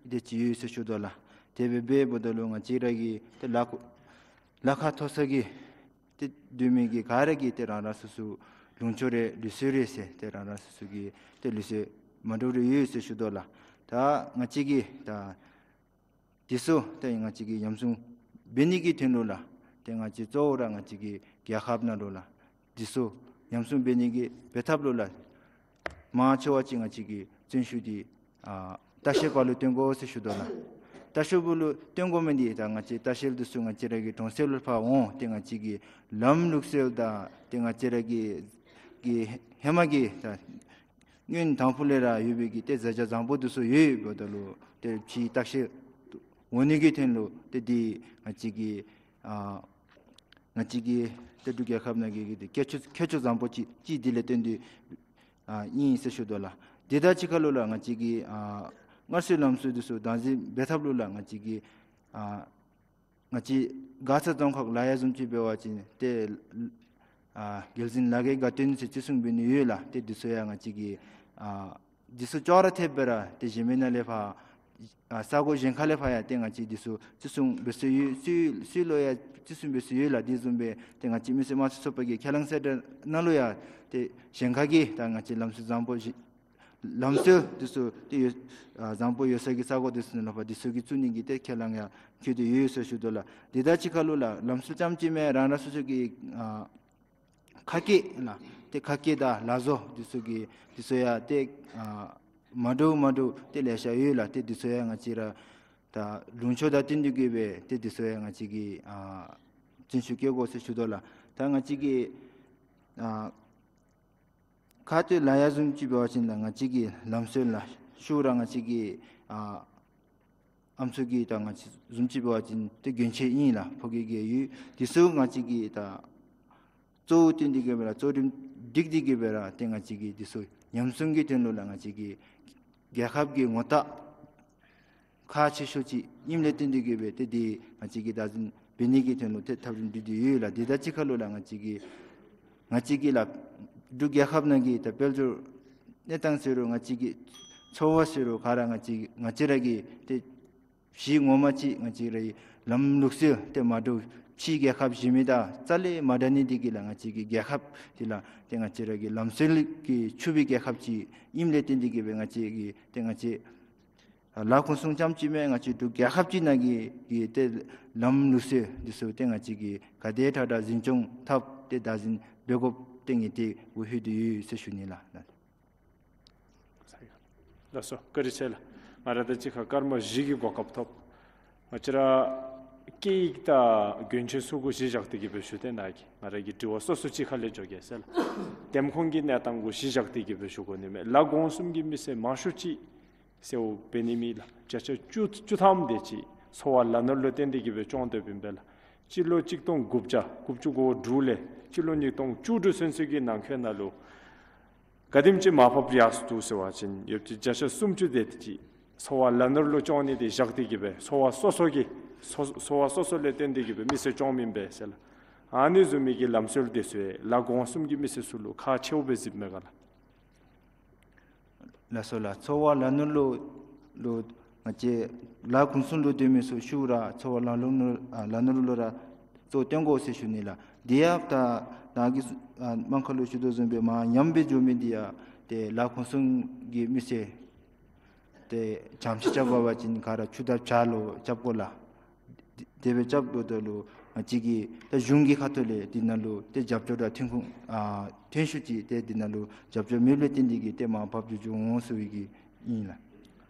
དེ་ཅིག་ཡོད་ཟེར་ཞུ་དོ་ལགས། དེ་སྦེ་འབདཝ་ད་ལུ་ང་བཅས་ར་གི་ཏེ་ལ་ཁུ་ལ་ཁ་མཐོ་ས་གི་ཏེ་སྡོད་མི་གི་ག་ར་གིས་ཏེ་རང་རང་སོ་སོ་ལུང་ཕྱོགས་རེ་ལུགས་སྲོལ་རེ་ཟེར་ཏེ་རང་རང་སོ་སོ་གི་ཏེ་ལུགས་སྲོལ་མ་འདྲཝ་རེ་ཡོད་ཟེར་ཞུ་དོ་ལགས། ད་ང་བཅས་ཀྱིས་ད་དེ་ཚུ་ཏེ་ང་བཅས་ཀྱིས་ཉམས་སྲུང་འབད་ནི་གི་དོན་ལུ་ལགས་ཏེ་ང་བཅས་གཙོ་བོ་ར་ང་བཅས་ཀྱི་རྒྱལ་ཁབ་ནང་ལུ་ལགས་དེ་ཚུ་ཉམས་སྲུང་འབད་ནི་གི་འབད་ཐབས་ལུ་ལགས་མང་ཆེ་བ་ཅིག་ང་བཅས་ཀྱིས་བརྩོན་ཤུགས་འདི་ཨ་ལྟ་བཤལ་པ་ལུ་བཏོན་དགོ་ཟེར་ཞུ་དོ་ལགས། ལྟ་བཤལ་པ་ལུ་བཏོན་དགོ་མི་འདི་ད་ང་བཅས་ལྟ་བཤལ་འདི་ཚུ་ང་བཅས་ར་གི་གྲོང་གསེབ་ལུ་ཕར་འོང་སྟེ་ང་བཅས་ཀྱི་ལམ་ལུགས་སྲོལ་དང་ཏེ་ང་བཅས་ར་གི་གི་ཧེ་མ་གི་ད་སྔོན་དང་ཕུ་ལས་ར་ཡོད་པའི་གི་ཏེ་བཟའ་བཅའ་བཟང་པོ་འདི་ཚུ་ཡོདཔ་ད་ལུ་ཏེ་ཕྱིའི་ལྟ་བཤལ་འོང་ནི་གི་དོན་ལུ་ཏེ་འདི་ང་བཅས་ཀྱི་ཨ་ ང་བཅས་ཀྱི་ཏེ་འབྲུག་རྒྱལ་ཁབ་ནང་གི་གི་ཁྱད་ཆོས་ཁྱད་ཆོས་བཟང་པོ་ཅིག་ཅིག་འདི་ལས་བརྟེན་ཏེ་ཨ་ཨིན་ཟེར་ཞུ་དོ་ལགས། དེ་དང་གཅིག་ཁར་ལུ་ལགས་ང་བཅས་ཀྱི་ཨ་སྔར་སྲོལ་ལམ་སྲོལ་འདི་ཚུ་བདག་འཛིན་འབད་ཐབས་ལུ་ལགས་ང་བཅས་ཀྱི་ཨ་ང་བཅས་མགར་ས་རྫོང་ཁག་ལ་ཡ་བཟུམ་ཅིག་འབད་བ་ཅིན་ཏེ་ཨ་རྒྱལ་འཛིན་ལ་རྒྱའི་དགའ་སྟོན་ཟེར་བརྩི་སྲུང་འབད་ནི་ཡོད་ལགས། ཏེ་འདི་ཚུ་ཡང་ང་བཅས་ཀྱི་ཨ་འདི་ཚུ་ཅོག་ར་འཐདཔ་སྦེ་ར་ཏེ་གཞན་མི་ནང་ལས་ཕར་ཨ་ས་གོ་གཞན་ཁ་ལས་ཕར་ཡང་ཏེ་ང་བཅས་འདི་ཚུ་བརྩི་སྲུང་འབད་སྲོལ་ཡོད། སྲོལ་སྲོལ་ལུ་ཡང་བརྩི་སྲུང་འབད་སྲོལ་ཡོད་ལགས། དེ་བཟུམ་སྦེ་ཏེ་ང་བཅས་མི་སེར་དམངས་གཙོའི་ཚོགས་པ་གི་ཁས་བླངས་གསལ་བསྒྲགས་ནང་ལུ་ཡང་ཏེ་གཞན་ཁ་གི་ད་ང་བཅས་ལམ་སྲོལ་བཟང་པོ་ཞིག་ལམ་སྲོལ་འདི་ཚུ་ཏེ་ཡོད་ཨ་བཟང་པོ་ཡོད་ས་གི་ས་གོ་འདི་ཚུ་ནང་ལུ་ཕར་འདི་ཚུ་གི་བཙུགས་ནི་གི་ཏེ་ཁས་བླངས་ཡང་འཁོད་དེ་ཡོད་ཟེར་ཞུ་དོ་ལགས། དེ་དང་གཅིག་ཁར་ལུ་ལགས་ལམ་སྲོལ་རྐྱངམ་ཅིག་མེན་རང་རང་སོ་སོ་གི་ཨ་ཁ་སྐད་ལགས། ཏེ་ཁ་སྐད་དང་ལག་བཟོ་འདི་ཚུ་གི་འདི་ཚུ་ཡང་ཏེ་ཨ་མ་འདྲཝ་མ་འདྲཝ་ཏེ་ལེ་ཤ་ཡོད་ལགས། ཏེ་འདི་ཚུ་ཡང་ང་བཅས་ར་ད་ལུང་ཕྱོགས་དང་བསྟུན་ཏེ་གི་སྦེ་ཏེ་འདི་ཚུ་ཡང་ང་བཅས་ཀྱིས་ཨ་བརྩོན་ཤུགས་བསྐྱེད་དགོ་ཟེར་ཞུ་དོ་ལགས། ད་ང་བཅས་ཀྱི་ཨ་ཁ་སྟོད་ལ་ཡ་བཟུམ་ཅིག་འབད་བ་ཅིན་ལགས་ང་བཅས་ཀྱི་ལམ་སྲོལ་ལགས་ཤུལ་ར་ང་བཅས་ཀྱི་ཨ་ཨམ་སྲུ་གི་ད་ང་བཅས་བཟུམ་ཅིག་འབད་བ་ཅིན་ཏེ་གྱོན་ཆས་ཨིན་ལགས། ཕོ་སྐྱེས་ཀྱི་ཡོད། འདི་ཚུ་ང་བཅས་ཀྱིས་ད་གཙོ་བོ་བཏོན་ཏེ་གི་སྦེ་ར་གཙོ་རིམ་སྒྲིག་སྟེ་གི་སྦེ་ར་ཏེ་ང་བཅས་ཀྱིས་འདི་ཚུ་ཉམས་སྲུང་གི་དོན་ལུ་ལགས་ང་བཅས་ཀྱི་རྒྱལ་ཁབ་ཀྱི་ངོ་རྟགས་ཁག་ཆེ་ཤོས་ཅིག་ཨིནམ་ལས་བརྟེན་ཏེ་གི་སྦེ་ཏེ་འདི་ང་བཅས་ཀྱིས་བདག་འཛིན་འབད་ནི་གི་དོན་ལུ་ཏེ་ཐབས་རིམ་སྒྲིག་སྟེ་ཡོད་ལགས། དེ་དང་གཅིག་ཁར་ལུ་ལགས་ང་བཅས་ཀྱིས་ང་བཅས་ཀྱི་ལགས་འབྲུག་རྒྱལ་ཁབ་ནང་གི་ད་དཔལ་འབྱོར་གནས་སྟངས་ཟེར་རུང་ང་བཅས་ཀྱི་འཚོ་བ་ཟེར་རུང་ག་ར་ང་བཅས་ང་བཅས་ར་གི་ཏེ་གཞི་ངོ་མ་ཅིག་ང་བཅས་རའི་ལམ་ལུགས་སྲོལ་ཏེ་མ་འདྲཝ་ཕྱི་རྒྱལ་ཁབ་གཞན་མི་དང་རྩ་ལས་མ་འདྲ་ནི་འདི་གིས་ལགས་ང་བཅས་ཀྱི་རྒྱལ་ཁབ་འདི་ལགས་ཏེ་ང་བཅས་ར་གི་ལམ་སྲོལ་གྱིས་ཕྱུག་པའི་རྒྱལ་ཁབ་ཅིག་ཨིནམ་ལས་བརྟེན་ཏེ་གི་སྦེ་ང་བཅས་ཀྱི་ཏེ་ང་བཅས་ལ་ཁོང་སུང་རྐྱངམ་ཅིག་མེན་ང་བཅས་འབྲུག་རྒྱལ་ཁབ་ཅིག་ནང་གི་གི་ཏེ་ལམ་ལུགས་སྲོལ་འདི་ཚུ་ཏེ་ང་བཅས་ཀྱིས་ག་དེ་དྲག་དྲག་འཛིན་སྐྱོང་འཐབ་སྟེ་བདག་འཛིན་འབད་དགོཔ་ཏེ་ངེས་ཏེ་འོ་ཧུད་དེ་ཡོད་ཟེར་ཞུ་ནི་ལགས། ལགས་སོ། བཀའ་དྲིན་ཆེ་ལགས། ང་ར་ད་ཅི་ཁ་སྐར་མ་བཞི་གི་གོ་སྐབས་ཐོབ། ང་བཅས་ར་སྐད་ཡིག་དང་གྱོན་ཆས་ཚུ་གུ་གཞི་བཞག་སྟེ་གི་སྦེ་ཞུ་སྟེ་ནཱ་གི་ང་ར་གི་དྲི་བ་སོ་སོ་ཅིག་ཁ་ལས་འགྱོ་གེ་ཟེར་ལགས། འདེམས་ཁོངས་ཀྱི་གནས་སྟངས་གུ་གཞི་བཞག་སྟེ་གི་སྦེ་ཞུ་དགོ་ནི་མས། ལ་གོང་གསུམ་གྱི་མི་སེར་མང་ཤོས་ཅིག་གསོ་བ་འབད་ནི་མེད་ལགས། བརྒྱ་ཆ་བཅུ་བཅུ་ཐམ་དེ་ཅིག་འཚོ་བ་ལ་ནོར་ལུ་བརྟེན་ཏེ་གི་སྦེ་སྐྱོང་སྡོདཔ་ཨིན་པས་ལགས། སྤྱི་ལོ་གཅིག་སྟོང་དགུ་བརྒྱ་དགུ་བཅུ་གོ་དྲུག་ལས་སྤྱི་ལོ་ཉིས་སྟོང་བཅུ་དྲུག་ཚུན་ཚོད་ཀྱི་ནང་འཁོད་ནང་ལུ་ག་དེམ་ཅིག་མར་ཕབ་ཡར་སོ་འདུག་ཟེར་བ་ཅིན་ཡོད་ཅིག་བརྒྱ་ཆ་སུམ་ཅུ་དེ་ཅིག་འཚོ་བ་ལ་ནོར་ལུ་སྐྱོང་ནི་དེ་བཞག་སྟེ་གི་སྦེ་འཚོ་བ་སོ་སོ་གི་འཚོ་འཚོ་བ་སོ་སོ་ལས་བརྟེན་ཏེ་གི་སྦེ་མི་སེར་སྐྱོངམ་ཨིན་པས་ཟེར་ལགས། ཨ་ནི་བཟུམ་མའི་གི་ལམ་སྲོལ་དེ་ཚུ་ལ་གོང་གསུམ་གྱི་མི་སེར་ཚུ་ལུ་ཁག་ཆེཝ་སྦེ་གཟིགསཔ་མས་ག་ལགས། ལགས་སོ་ལགས། འཚོ་བ་ལ་ནོར་ལུ་ལུ་ང་བཅས་ལ་གོང་གསུམ་ལུ་སྡོད་མི་ཚུ་ཤུལ་ར་འཚོ་བ་ལ་ལུ་ནོར་ཨ་ལ་ནོར་ལུ་ར་གཙོ་བཏོན་དགོ་ཟེར་ཞུ་ནི་ལགས། དེ་ཡང་ད་ནཱ་གི་ཨ་དམངས་ཁ་ལུ་ཞུ་དོ་བཟུམ་སྦེ་མར་ཉམས་སྦེ་འགྱོ་མི་འདི་ཡང་ཏེ་ལ་གོང་གསུམ་གྱི་མི་སེར་ཏེ་བྱམས་ཤིང་རྐྱབ་པ་ཅིན་ག་ར་ཆུ་དང་བྱ་ལུ་རྐྱབ་དགོ་ལགས། དེ་སྦེ་རྐྱབ་དོ་ད་ལུ་ང་བཅས་ཀྱི་ད་གཞུང་གི་ཁ་ཐུག་ལས་འདི་ནང་ལུ་ཏེ་རྒྱབ་སྐྱོར་དང་ཐོན་ཁུངས་ཨ་ཐོན་ཤུགས་ཅིག་ཏེ་འདི་ནང་ལུ་རྒྱབ་སྐྱོར་མེདཔ་ལས་བརྟེན་ཏེ་གི་ཏེ་མར་བབས་ཏེ་འགྱོ་འོང་ཟེར་བའི་གི་ཨིན་ལགས།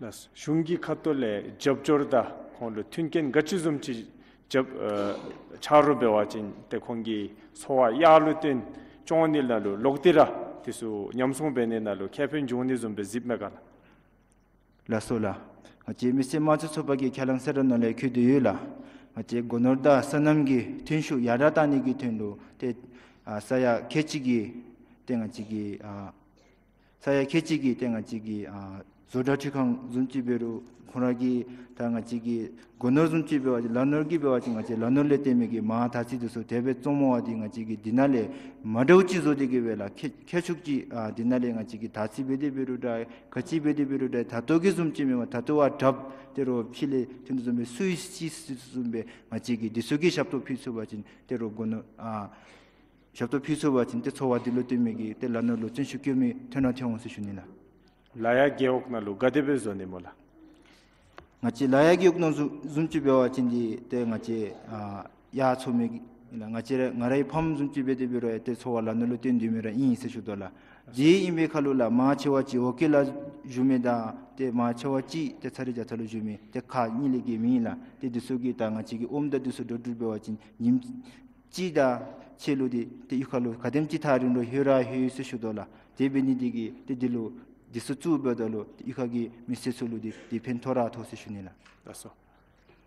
ལགས། གཞུང་གི་ཁ་ཐུག་ལས་རྒྱབ་སྐྱོར་དང་ཁོང་ལུ་མཐུན་རྐྱེན་ག་ཅི་བཟུམ་ཅིག་རྒྱབ་ཨ་ཆགས་རུང་འབད་བ་ཅིན་ཏེ་ཁོང་གི་འཚོ་བ་ཡར་ལུ་བཏོན་སྐྱོང་ནི་ནང་ལུ་ལོག་སྟེ་ར་དེ་ཚུ་ཉམས་སྲུང་འབད་ནི་ནང་ལུ་ཁེ་ཕན་འབྱུང་ནི་བཟུམ་སྦེ་གཟིགསཔ་མས་ག་ལགས། ལགས་སོ་ལགས། ང་བཅས་མི་སེར་དམངས་གཙོའི་ཚོགས་པ་གི་ཁས་བླངས་གསལ་བསྒྲགས་ནང་ལས་འཁོད་དེ་ཡོད་ལགས། ང་བཅས་སྒོ་ནོར་དང་སོ་ནམ་གྱི་ཐོན་ཤུགས་ཡར་དྲག་གཏང་ནི་གི་དོན་ལུ་ཏེ་ཨ་ས་ཡ་ཁལ་གཅིག་གི་ཏེ་ང་བཅས་ཀྱི་ཨ་ས་ཡ་ཁལ་གཅིག་གི་ཏེ་ང་བཅས་ཀྱི་ཨ་བཟོ་གྲྭ་འཕྲུལ་ཁང་བཟུམ་ཅིག་འབད་རུང་ཁོང་ར་གི་ད་ང་བཅས་ཀྱི་སྒོ་ནོར་བཟུམ་ཅིག་འབད་བ་ཅིན་ལ་ནོར་གྱི་འབད་བ་ཅིན་ང་བཅས་ལ་ནོར་ལས་བརྟེན་མི་གི་མར་དར་ཚིལ་དེ་ཚུ་དེ་སྦེ་བཙོང་མི་འདི་ང་བཅས་ཀྱིས་འདི་ནང་ལས་མ་འདྲཝ་ཅིག་བཟོ་སྟེ་གི་སྦེ་ལགས་ཁལ་ཁལ་ཤུགས་ཅིག་ཨ་འདི་ནང་ལས་ང་བཅས་ཀྱིས་དར་ཚིལ་འབད་དེ་འབད་རུང་འདྲ་ག་ཅི་འབད་དེ་འབད་རུང་འདྲ་ད་ལྟོ་གི་བཟུམ་ཅིག་མེན་པར་ད་ལྟོ་བ་དྲགཔ་དེ་རུང་ཕྱི་ལས་ཐོན་དོ་བཟུམ་སྦེ་སུ་ཡི་སི་སི་བཟུམ་སྦེ་ང་བཅས་ཀྱིས་འདི་ཚུ་གི་ཞབས་ཏོག་ཕུལ་ཚུགས་པ་ཅིན་དེ་རུང་སྒོ་ནོར་ཨ་ཞབས་ཏོག་ཕུལ་ཚུགས་པ་ཅིན་ཏེ་འཚོ་བ་འདི་ལུ་བརྟེན་མི་གི་ཏེ་ལ་ནོར་ལུ་བརྩོན་ཤུགས་བསྐྱེད་མི་ཐོན་ར་ཐོན་འོང་ཟེར་ཞུ་ནི་ལགས། ལ་ཡ་རྒེད་འོག་ནང་ལུ་ག་དེ་སྦེ་བཟོ་ནི་སྨོ་ལགས། ང་བཅས་ལ་ཡ་རྒེད་འོག་ནང་བཟུམ་བཟུམ་ཅིག་འབད་བ་ཅིན་འདི་ཏེ་ང་བཅས་ཨ་ཡར་འཚོ་མི་གི་ལགས་ང་བཅས་ར་ང་རའི་ཕམ་བཟུམ་ཅིག་འབད་དེ་འབད་རུང་ཏེ་འཚོ་བ་ལ་ནོར་ལུ་བརྟེན་སྡོད་མི་ར་ཨིན་ཟེར་ཞུ་དོ་ལགས། འདི་ཨིན་པའི་ཁར་ལུ་ལགས་མང་ཆེ་བ་ཅིག་འོག་སྐོར་ལུ་བཞུགས་མི་དང་ཏེ་མང་ཆེ་བ་ཅིག་ཏེ་ཚ་རི་རྒྱ་ཚ་ལུ་བཞུགས་མི་ཏེ་ཁག་གཉིས་ལས་བརྒལ་མེད་ལགས། ཏེ་འདི་ཚུ་གིས་ད་ང་བཅས་ཀྱི་ཨོམ་དང་འདི་ཚུ་འགྲོ་འགྲུལ་འབད་བ་ཅིན་ཉིནམ་གཅིག་དང་ཕྱེད་ལུ་འདི་ཏེ་གཡུས་ཁ་ལུ་ག་དེམ་ཅིག་ཐག་རིང་རུང་ལྷོད་ར་ལྷོད་ཡི་ཟེར་ཞུ་དོ་ལགས། དེ་འབད་ནི་འདི་གིས་ཏེ་འདི་ལུ་འདི་ཚུ་བཙུགས་འབདཝ་ད་ལུ་ཏེ་གཡུས་ཁ་གི་མི་སེར་ཚུ་ལུ་འདི་འདི་ཕན་ཐོགས་ར་ཐོགས་ཟེར་ཞུ་ནི་ལགས། ལགས་སོ།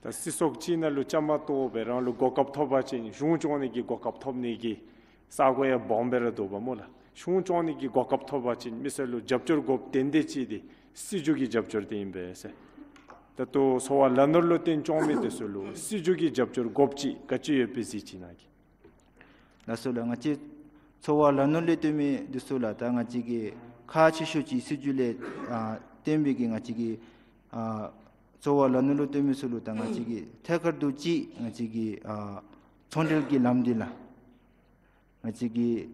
ད་སྲིད་ཚོགས་ཅིག་ནང་ལུ་བཅའ་མར་གཏོགས་སྦེ་རང་ལུ་གོ་སྐབས་ཐོབ་པ་ཅིན་གཞུང་སྐྱོང་ནི་གི་གོ་སྐབས་ཐོབ་ནི་གི་ས་གོ་ཡང་སྦོམ་སྦེ་ར་འདུག་པ་སྨོ་ལགས། གཞུང་སྐྱོང་ནི་གི་གོ་སྐབས་ཐོབ་པ་ཅིན་མི་སེར་ལུ་རྒྱབ་སྐྱོར་དགོཔ་དོན་དེ་ཅིག་འདི་སྲིད་བྱུས་ཀྱི་རྒྱབ་སྐྱོར་དེ་ཨིན་པས་ཟེར། ད་ལྟོ་ཚོ་བ་ལ་ནོར་ལུ་བརྟེན་སྐྱོང་མི་དེ་ཚུ་ལུ་སྲིད་བྱུས་ཀྱི་རྒྱབ་སྐྱོར་དགོཔ་ཅིག་ག་ཅི་ཡོདཔ་སྦེ་གཟིགས་ཅི་ནཱ་གིས། ལགས་སོ་ལགས། ང་བཅས་ཚོ་བ་ལ་ནོར་ལུ་བརྟེན་མི་དེ་ཚུ་ལུ་ད་ང་བཅས་ཀྱིས་ཁག་ཆེ་ཤོས་ཅིག་སྲིད་བྱུས་ལས་ཨ་བརྟེན་པའི་གི་ང་བཅས་ཀྱིས་ཨ་ཚོ་བ་ལ་ནོར་ལུ་བརྟེན་མི་ཚུ་ལུ་ད་ང་བཅས་ཀྱིས་ཐད་ཀར་དུ་ཅིག་ང་བཅས་ཀྱིས་ཨ་ཚོང་འབྲེལ་གྱི་ལམ་འདི་ལགས། ང་བཅས་ཀྱིས་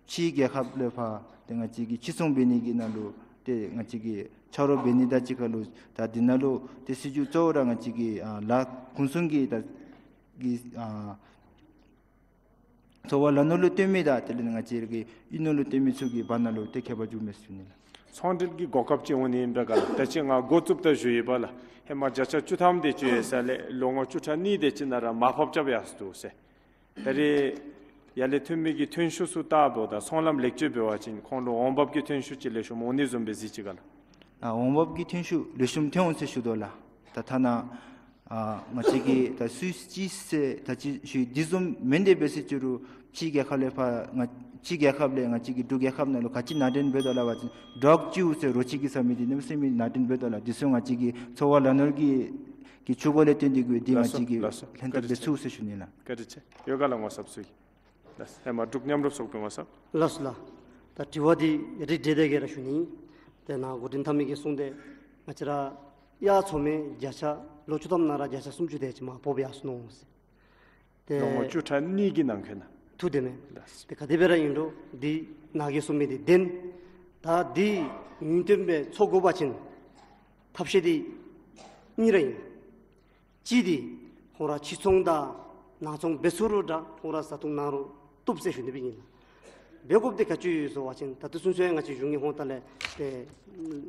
ཕྱིའི་རྒྱལ་ཁབ་ལས་ཕར་ཏེ་ང་བཅས་ཀྱིས་ཕྱིར་ཚོང་འབད་ནི་གི་ནང་ལུ་ཏེ་ང་བཅས་ཀྱིས་ཆ་རོགས་འབད་ནི་དང་གཅིག་ཁར་ལུ་ད་འདི་ནང་ལུ་ཏེ་སྲིད་བྱུས་གཙོ་བོ་ར་ང་བཅས་ཀྱིས་ཨ་ལཱ་ཁོང་སོང་གི་ད་གི་ཨ་ཚོ་བ་ལ་ནོར་ལུ་བརྟེན་མི་དང་དེ་ལས་ང་བཅས་ཀྱི་གཡུས་ནོར་ལུ་བརྟེན་མི་ཚུ་གི་བར་ན་ལུ་ཏེ་ཁྱད་པར་འགྱོཝ་མས་ཟེར་ཞུ་ནི་ལགས། ཚོང་འབྲེལ་གྱི་གོ་སྐབས་ཅིག་འོང་ནི་ཨིན་པས་ག་ལགས། ད་ཅི་ང་འགོ་བཙུགསཔ་ད་ཞུ་ཡི་པ་ལགས། ཧེ་མ་བརྒྱ་ཆ་བཅུ་ཐམ་དེ་ཅིག་ཡོད་ས་ལས་ལོ་ངོ་བཅུ་ཕྲག་གཉིས་དེ་ཅིག་ནང་ར་མར་ཕབ་རྐྱབ་ཡར་སོང་འདུག་ཟེར། ད་རེས་ཡར་ལས་ཐོན་མི་གི་ཐོན་ཤུགས་ཚུ་བལྟཝ་ད་ཚོང་ལམ་ལེགས་བཅོས་འབད་བ་ཅིན་ཁོང་ལུ་འོང་འབབ་ཀྱི་ཐོན་ཤུགས་ཅིག་ལེགས་ཤོམ་འོང་ནི་བཟུམ་སྦེ་གཟིགས་ཅི་ག་ལགས། ཨ་འོང་འབབ་ཀྱི་ཐོན་ཤུགས་ལེགས་ཤོམ་ཐོན་འོང་ཟེར་ཞུ་དོ་ལགས། ད་ཐ་ན་ཨ་ང་བཅས་ཀྱིས་ད་སུད་སི་ཟེར་ད་ཅི་ཞུ་འདི་བཟུམ་མེན། དེ་འབད་ཟེར་ཅི་རུང་ཕྱི་རྒྱལ་ཁབ་ལས་ཕར་ང་ཕྱི་རྒྱལ་ཁབ་ལས་ང་བཅས་ཀྱི་འབྲུག་རྒྱལ་ཁབ་ནང་ལུ་ག་ཅི་ནང་འདྲེན་འབད་དོ་ལགས་པ་ཅིན་ཌོག་ཅིའུ་ཟེར་རོ་ཁྱི་གིས་ཟ་མི་འདི་གནམ་མེད་ས་མེད་ནང་འདྲེན་འབད་དོ་ལགས། འདི་ཚུ་ང་བཅས་ཀྱི་ཚོ་བ་ལ་ནོར་གྱི་གི་ཆུ་མགོ་ལས་བརྟེན་ཏེ་གི་འདི་ང་ལགས་སོ་བཅས་ཀྱིས་ལགས་སོ། ལྷན་ཐབས་བཀའ་དྲིན་འབད་ཚུགས་ཟེར་ཞུ་ནི་ལགས། བཀའ་དྲིན་ཆེ། ཡོད་ག་ལགས། ངོ་སབ་ཚུ་གི་ལགས། ཧེ་མ་འབྲུག་མཉམ་རུབ་ཚོགས་པའི་ངོ་སབ། ལགས་སོ་ལགས། ད་དྲི་བ་འདི་རིགས་འགྲེ་སྟེ་གི་ར་ཞུ་ནི། དེ་ནང་འགོ་འདྲེན་འཐབ་མི་གིས་གསུངས་ཏེ་ང་བཅས་ར་གཡག་འཚོ་མི་བརྒྱ་ཆ་ལོ་བཅུ་ཐམ་ནང་ར་བརྒྱ་ཆ་སུམ་ཅུ་དེ་ཅིག་མར་བབས་ཡར་སོ་ནུག་ཟེར། ཏེ་ལོ་ངོ་བཅུ་ཕྲག་གཉིས་ཀྱི་ནང་འཁོད་ནང་། ཐུག་སྟེ་མས། ལགས། ཏེ་ག་དེ་སྦེ་ར་ཨིན་རུང་འདི་ནཱ་གིས་གསུངས་མི་འདི་བདེན། ད་འདི་ཡུན་བརྟན་སྦེ་འཚོ་དགོ་པ་ཅིན་ཐབས་ཤེས་འདི་གཉིས་ར་ཨིན། གཅིག་འདི་ཁོང་ར་ཕྱི་ཚོང་དང་ནང་ཚོང་འབད་ཚུགས་རུང་འདྲ་ཁོང་ར་བཟའ་འཐུང་གནང་རུང་བཏུབ་ཟེར་ཞུ་ནི་སྦེ་ཨིན་ལགས། འབད་དགོཔ་འདི་ག་ཅི་ཡོད་ཟེར་བ་ཅིན་ད་ལྟོ་ཚུན་ཚོད་ང་བཅས་གཞུང་གི་ཧོངས་ལྟག་ལས་ཏེ་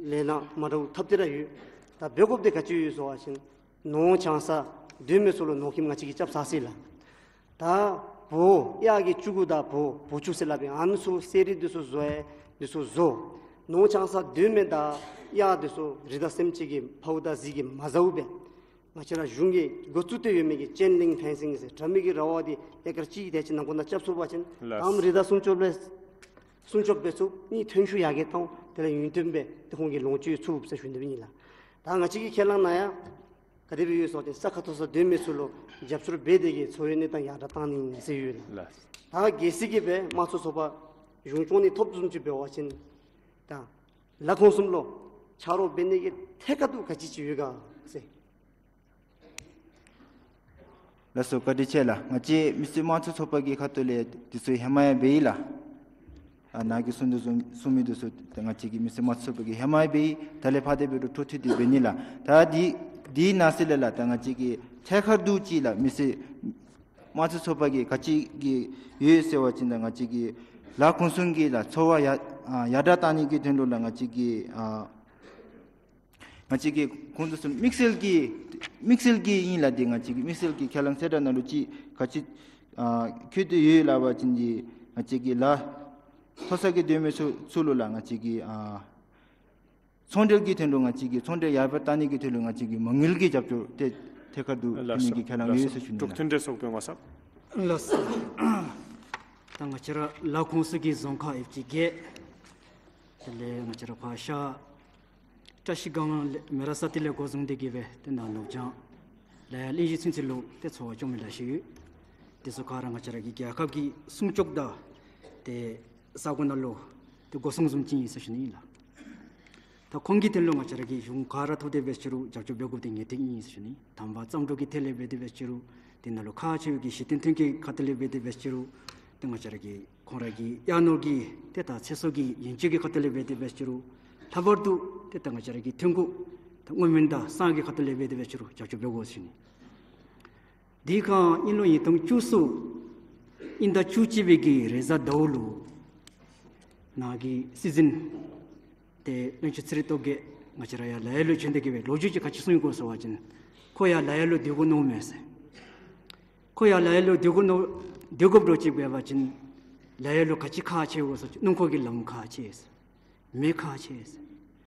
ལས་སྣ་མ་འདྲཝ་འཐབ་སྟེ་ར་ཡོད། ད་འབད་དགོཔ་འདི་ག་ཅི་ཡོད་ཟེར་བ་ཅིན་ནོར་ཆང་ས་དོན་མེད་ཚུ་ལུ་ནོར་སྐྱོན་ང་བཅས་ཀྱིས་རྐྱབ་ཚར་ཅི་ལགས། ད་འབོ་གཡག་གི་ལྕུག་གུ་དང་འབོ་འབོ་ལྕུག་ཟེར་སླབ་ཨིན། ཨ་ནི་ཚུ་གསེར་རི་འདི་ཚུ་བཟོ་ཡི་འདི་ཚུ་བཟོ། ནོར་ཆང་ས་དོན་མེད་དང་གཡག་འདི་ཚུ་རི་དྭགས་སེམས་ཅན་གྱི་ཕཝ་དང་ཟིལ་གྱིས་མ་ཟཝ་སྦེ་ང་བཅས་ར་གཞུང་གིས་འགོ་བཙུགས་ཏེ་ཡོད་མི་གི་ཅེན་ལིང་ཕེན་སིང་ཟེར་དྲ་མིག་གི་ར་བ་འདི་ཨེ་ཀར་གཅིག་དེ་ཅིག་ནང་འཁོད་ནང་རྐྱབ་ཚུགས་པ་ཅིན་ལགས། ཨམ་རི་དྭགས་སྲུང་སྐྱོབ་ལས་སྲུང་སྐྱོབ་འབད་ཚུགས། གཉིས་ཐོན་ཤུགས་ཡར་རྒྱས་བཏང་། དེ་ལས་ཡུན་བརྟན་སྦེ་ཏེ་ཁོང་གི་ལོངས་སྤྱོད་ཚུགས་ཟེར་ཞུ་ནི་སྦེ་ཨིན་ལགས། ད་ང་བཅས་ཀྱི་ཁས་བླངས་ནང་ཡང་ག་དེ་སྦེ་ཡོད་ཟེར་བ་ཅིན་ས་ཁ་མཐོ་ས་དོན་མེད་ཚུ་ལུ་རྒྱབ་སྐྱོར་འབད་དེ་གི་འཚོ་བའི་གནས་སྟངས་ཡར་དྲག་བཏང་ནི་ཟེར་ཡོད་ལགས། ལགས། ད་གལ་སྲིད་ཀྱི་སྦེ་དམངས་གཙོའི་ཚོགས་པ་གཞུང་སྐྱོང་ནི་ཐོབ་བཟུམ་ཅིག་འབད་བ་ཅིན་ད་ལ་ཁོང་གསུམ་ལུ་ཆ་རོགས་འབད་ནི་གི་ཐད་ཀར་དུ་ག་ཅི་ཅིག་ཡོད་ག་ཟེར། ལགས་སོ། བཀའ་དྲིན་ཆེ་ལགས། ང་བཅས་མི་སེར་དམངས་གཙོའི་ཚོགས་པ་གི་ཁ་ཐུག་ལས་འདི་ཚུ་ཧེ་མ་ཡང་འབད་ཡི་ལགས། ཨ་ནཱ་གིས་གསུང་དོ་བཟུམ་གསུང་མི་འདི་ཚུ་ཏེ་ང་བཅས་ཀྱི་མི་སེར་དམངས་གཙོའི་ཚོགས་པ་གིས་ཧེ་མ་ཡང་འབད་ཡི། ད་ལས་ཕར་དེ་འབད་རུང་འཕྲོ་མཐུད་དེ་འབད་ནི་ལགས། ད་འདི་འདི་ནང་གསེས་ལས་ལགས་ད་ང་བཅས་ཀྱིས་ཐད་ཀར་དུ་ཅིག་ལགས་མི་སེར་དམངས་གཙོའི་ཚོགས་པ་གིས་ག་ཅི་གི་ཡོད་ཟེར་བ་ཅིན་ད་ང་བཅས་ཀྱི་ལཱ་ཁོང་སོང་གི་ལགས་འཚོ་བ་ཡར་ཨ་ཡར་དྲག་བཏང་ནི་གི་དོན་ལུ་ལགས་ང་བཅས་ཀྱི་ཨ་ང་བཅས་ཀྱིས་ཁོང་དེ་ཚུ་དམིགས་བསལ་གྱི་དམིགས་བསལ་གྱི་ཨིན་ལགས། འདི་ང་བཅས་ཀྱི་དམིགས་བསལ་གྱི་ཁས་བླངས་གསལ་བསྒྲགས་ནང་ལུ་ཅིག་ག་ཅི་ཨ་བཀོད་དེ་ཡོད་ལགས་པ་ཅིན་འདི་ང་བཅས་ཀྱི་ལཱ་མཐོ་ས་གི་དོན་མེད་ཚུ་ཚུ་ལུ་ལགས་ང་བཅས་ཀྱི་ཨ་ཚོང་འབྲེལ་གྱི་དོན་ལུ་ང་བཅས་ཀྱི་ཚོང་འབྲེལ་ཡར་དྲག་བཏང་ནི་གི་དོན་ལུ་ང་བཅས་ཀྱིས་མ་དངུལ་གྱི་རྒྱབ་སྐྱོར་ཏེ་ཐད་ཀར་དུ་ཕུལ་ནི་གི་ཁས་བླངས་ཡོད་ཟེར་ཞུ་ནི་ལགས། འབྲུག་མཐུན་སྒྲིལ་ཚོགས་པའི་ངོ་སབ། ལགས་སོ། ད་ང་བཅས་ར་ལ་ཁོངས་སུ་གི་རྫོང་ཁག་ཨེབ་ཅིག་གི་དེ་ལས་ང་བཅས་ར་ཕར་ཤར་བཀྲ་ཤིས་སྒང་ལས་མེ་རག་ས་ཏི་ལས་འགོ་བཟུང་སྟེ་གི་སྦེ་ཏེ་ནཱ་ནུབ་བྱང་ལ་ཡ་གླིང་བཞི་ཚུན་ཚོད་ལུ་ཏེ་འཚོ་བ་སྐྱོང་མི་ལ་ཤི་ཡོད། དེ་ཚུ་ག་ར་ང་བཅས་ར་གི་རྒྱལ་ཁབ་ཀྱི་སྲུང་སྐྱོབ་དང་ཏེ་ས་གོ་ནང་ལུ་ཏེ་སྒོ་སྲུང་བཟུམ་ཅིག་ཨིན་ཟེར་ཞུ་ནི་ཨིན་ལགས། ད་ཁོང་གི་དོན་ལུ་ང་བཅས་ར་གིས་གཞུང་ག་ར་ཐོག་ཏེ་འབད་ཅི་རུང་རྒྱབ་སྐྱོར་འབད་དགོཔ་འདི་ངེས་ཏིག་ཨིན་ཟེར་ཞུ་ནི། དང་པ་རྩམ་འབྲུ་གི་ཐད་ལས་འབད་དེ་འབད་ཅི་རུང་དེ་ནང་ལུ་ཁག་ཆེ་བའི་གི་གཞི་རྟེན་མཐུན་རྐྱེན་ཁ་ཐུག་ལས་འབད་དེ་འབད་ཅི་རུང་ཏེ་ང་བཅས་ར་གི་ཁོང་ར་གི་གཡག་ནོར་གྱི་ཏེ་ད་ཚེ་སྲོག་གི་ཡན་ཆད་ཀྱི་ཁ་ཐུག་ལས་འབད་དེ་འབད་ཅི་རུང་ལྷག་པར་དུ་ཏེ་ད་ང་བཅས་ར་གི་ཐོན་ཁུངས་ད་སྔོ་སྨན་དང་ཟངས་ཀྱི་ཁ་ཐུག་ལས་འབད་དེ་འབད་ཅི་རུང་རྒྱབ་སྐྱོར་འབད་དགོ་ཟེར་ཞུ་ནི། དེ་སྒང་དབྱིན་ལོ་ཉིས་སྟོང་བཅུ་གསུམ་དབྱིན་ཟླ་བཅུ་གཅིག་པའི་གི་རེས་གཟའ་ཟླཝ་ལུ་ནཱ་གི་སྲིད་འཛིན་ཏེ་བློན་ཆེན་ཚེ་རིང་སྟོབས་རྒྱས་ང་བཅས་ར་ཡར་ལ་ཡ་ལུ་བྱོན་ཏེ་གི་སྦེ་ལོ་རྒྱུས་ཅིག་ག་ཅི་གསུངས་ཡི་གོ་ཟེར་བ་ཅིན་ཁོ་ཡར་ལ་ཡ་ལུ་སྡོད་དགོ་མནོཝ་མས་ཟེར། ཁོ་ཡར་ལ་ཡ་ལུ་སྡོད་དགོ་མནོ་སྡོད་དགོཔ་འདྲཝ་ཅིག་འབད་བ་ཅིན་ལ་ཡ་ལུ་ག་ཅི་ཁག་ཆེ་གོ་ཟེར་བ་ཅིན་སྣུམ་འཁོར་གྱི་ལམ་ཁག་ཆེ་ཟེར། མེ་ཁག་ཆེ་ཟེར།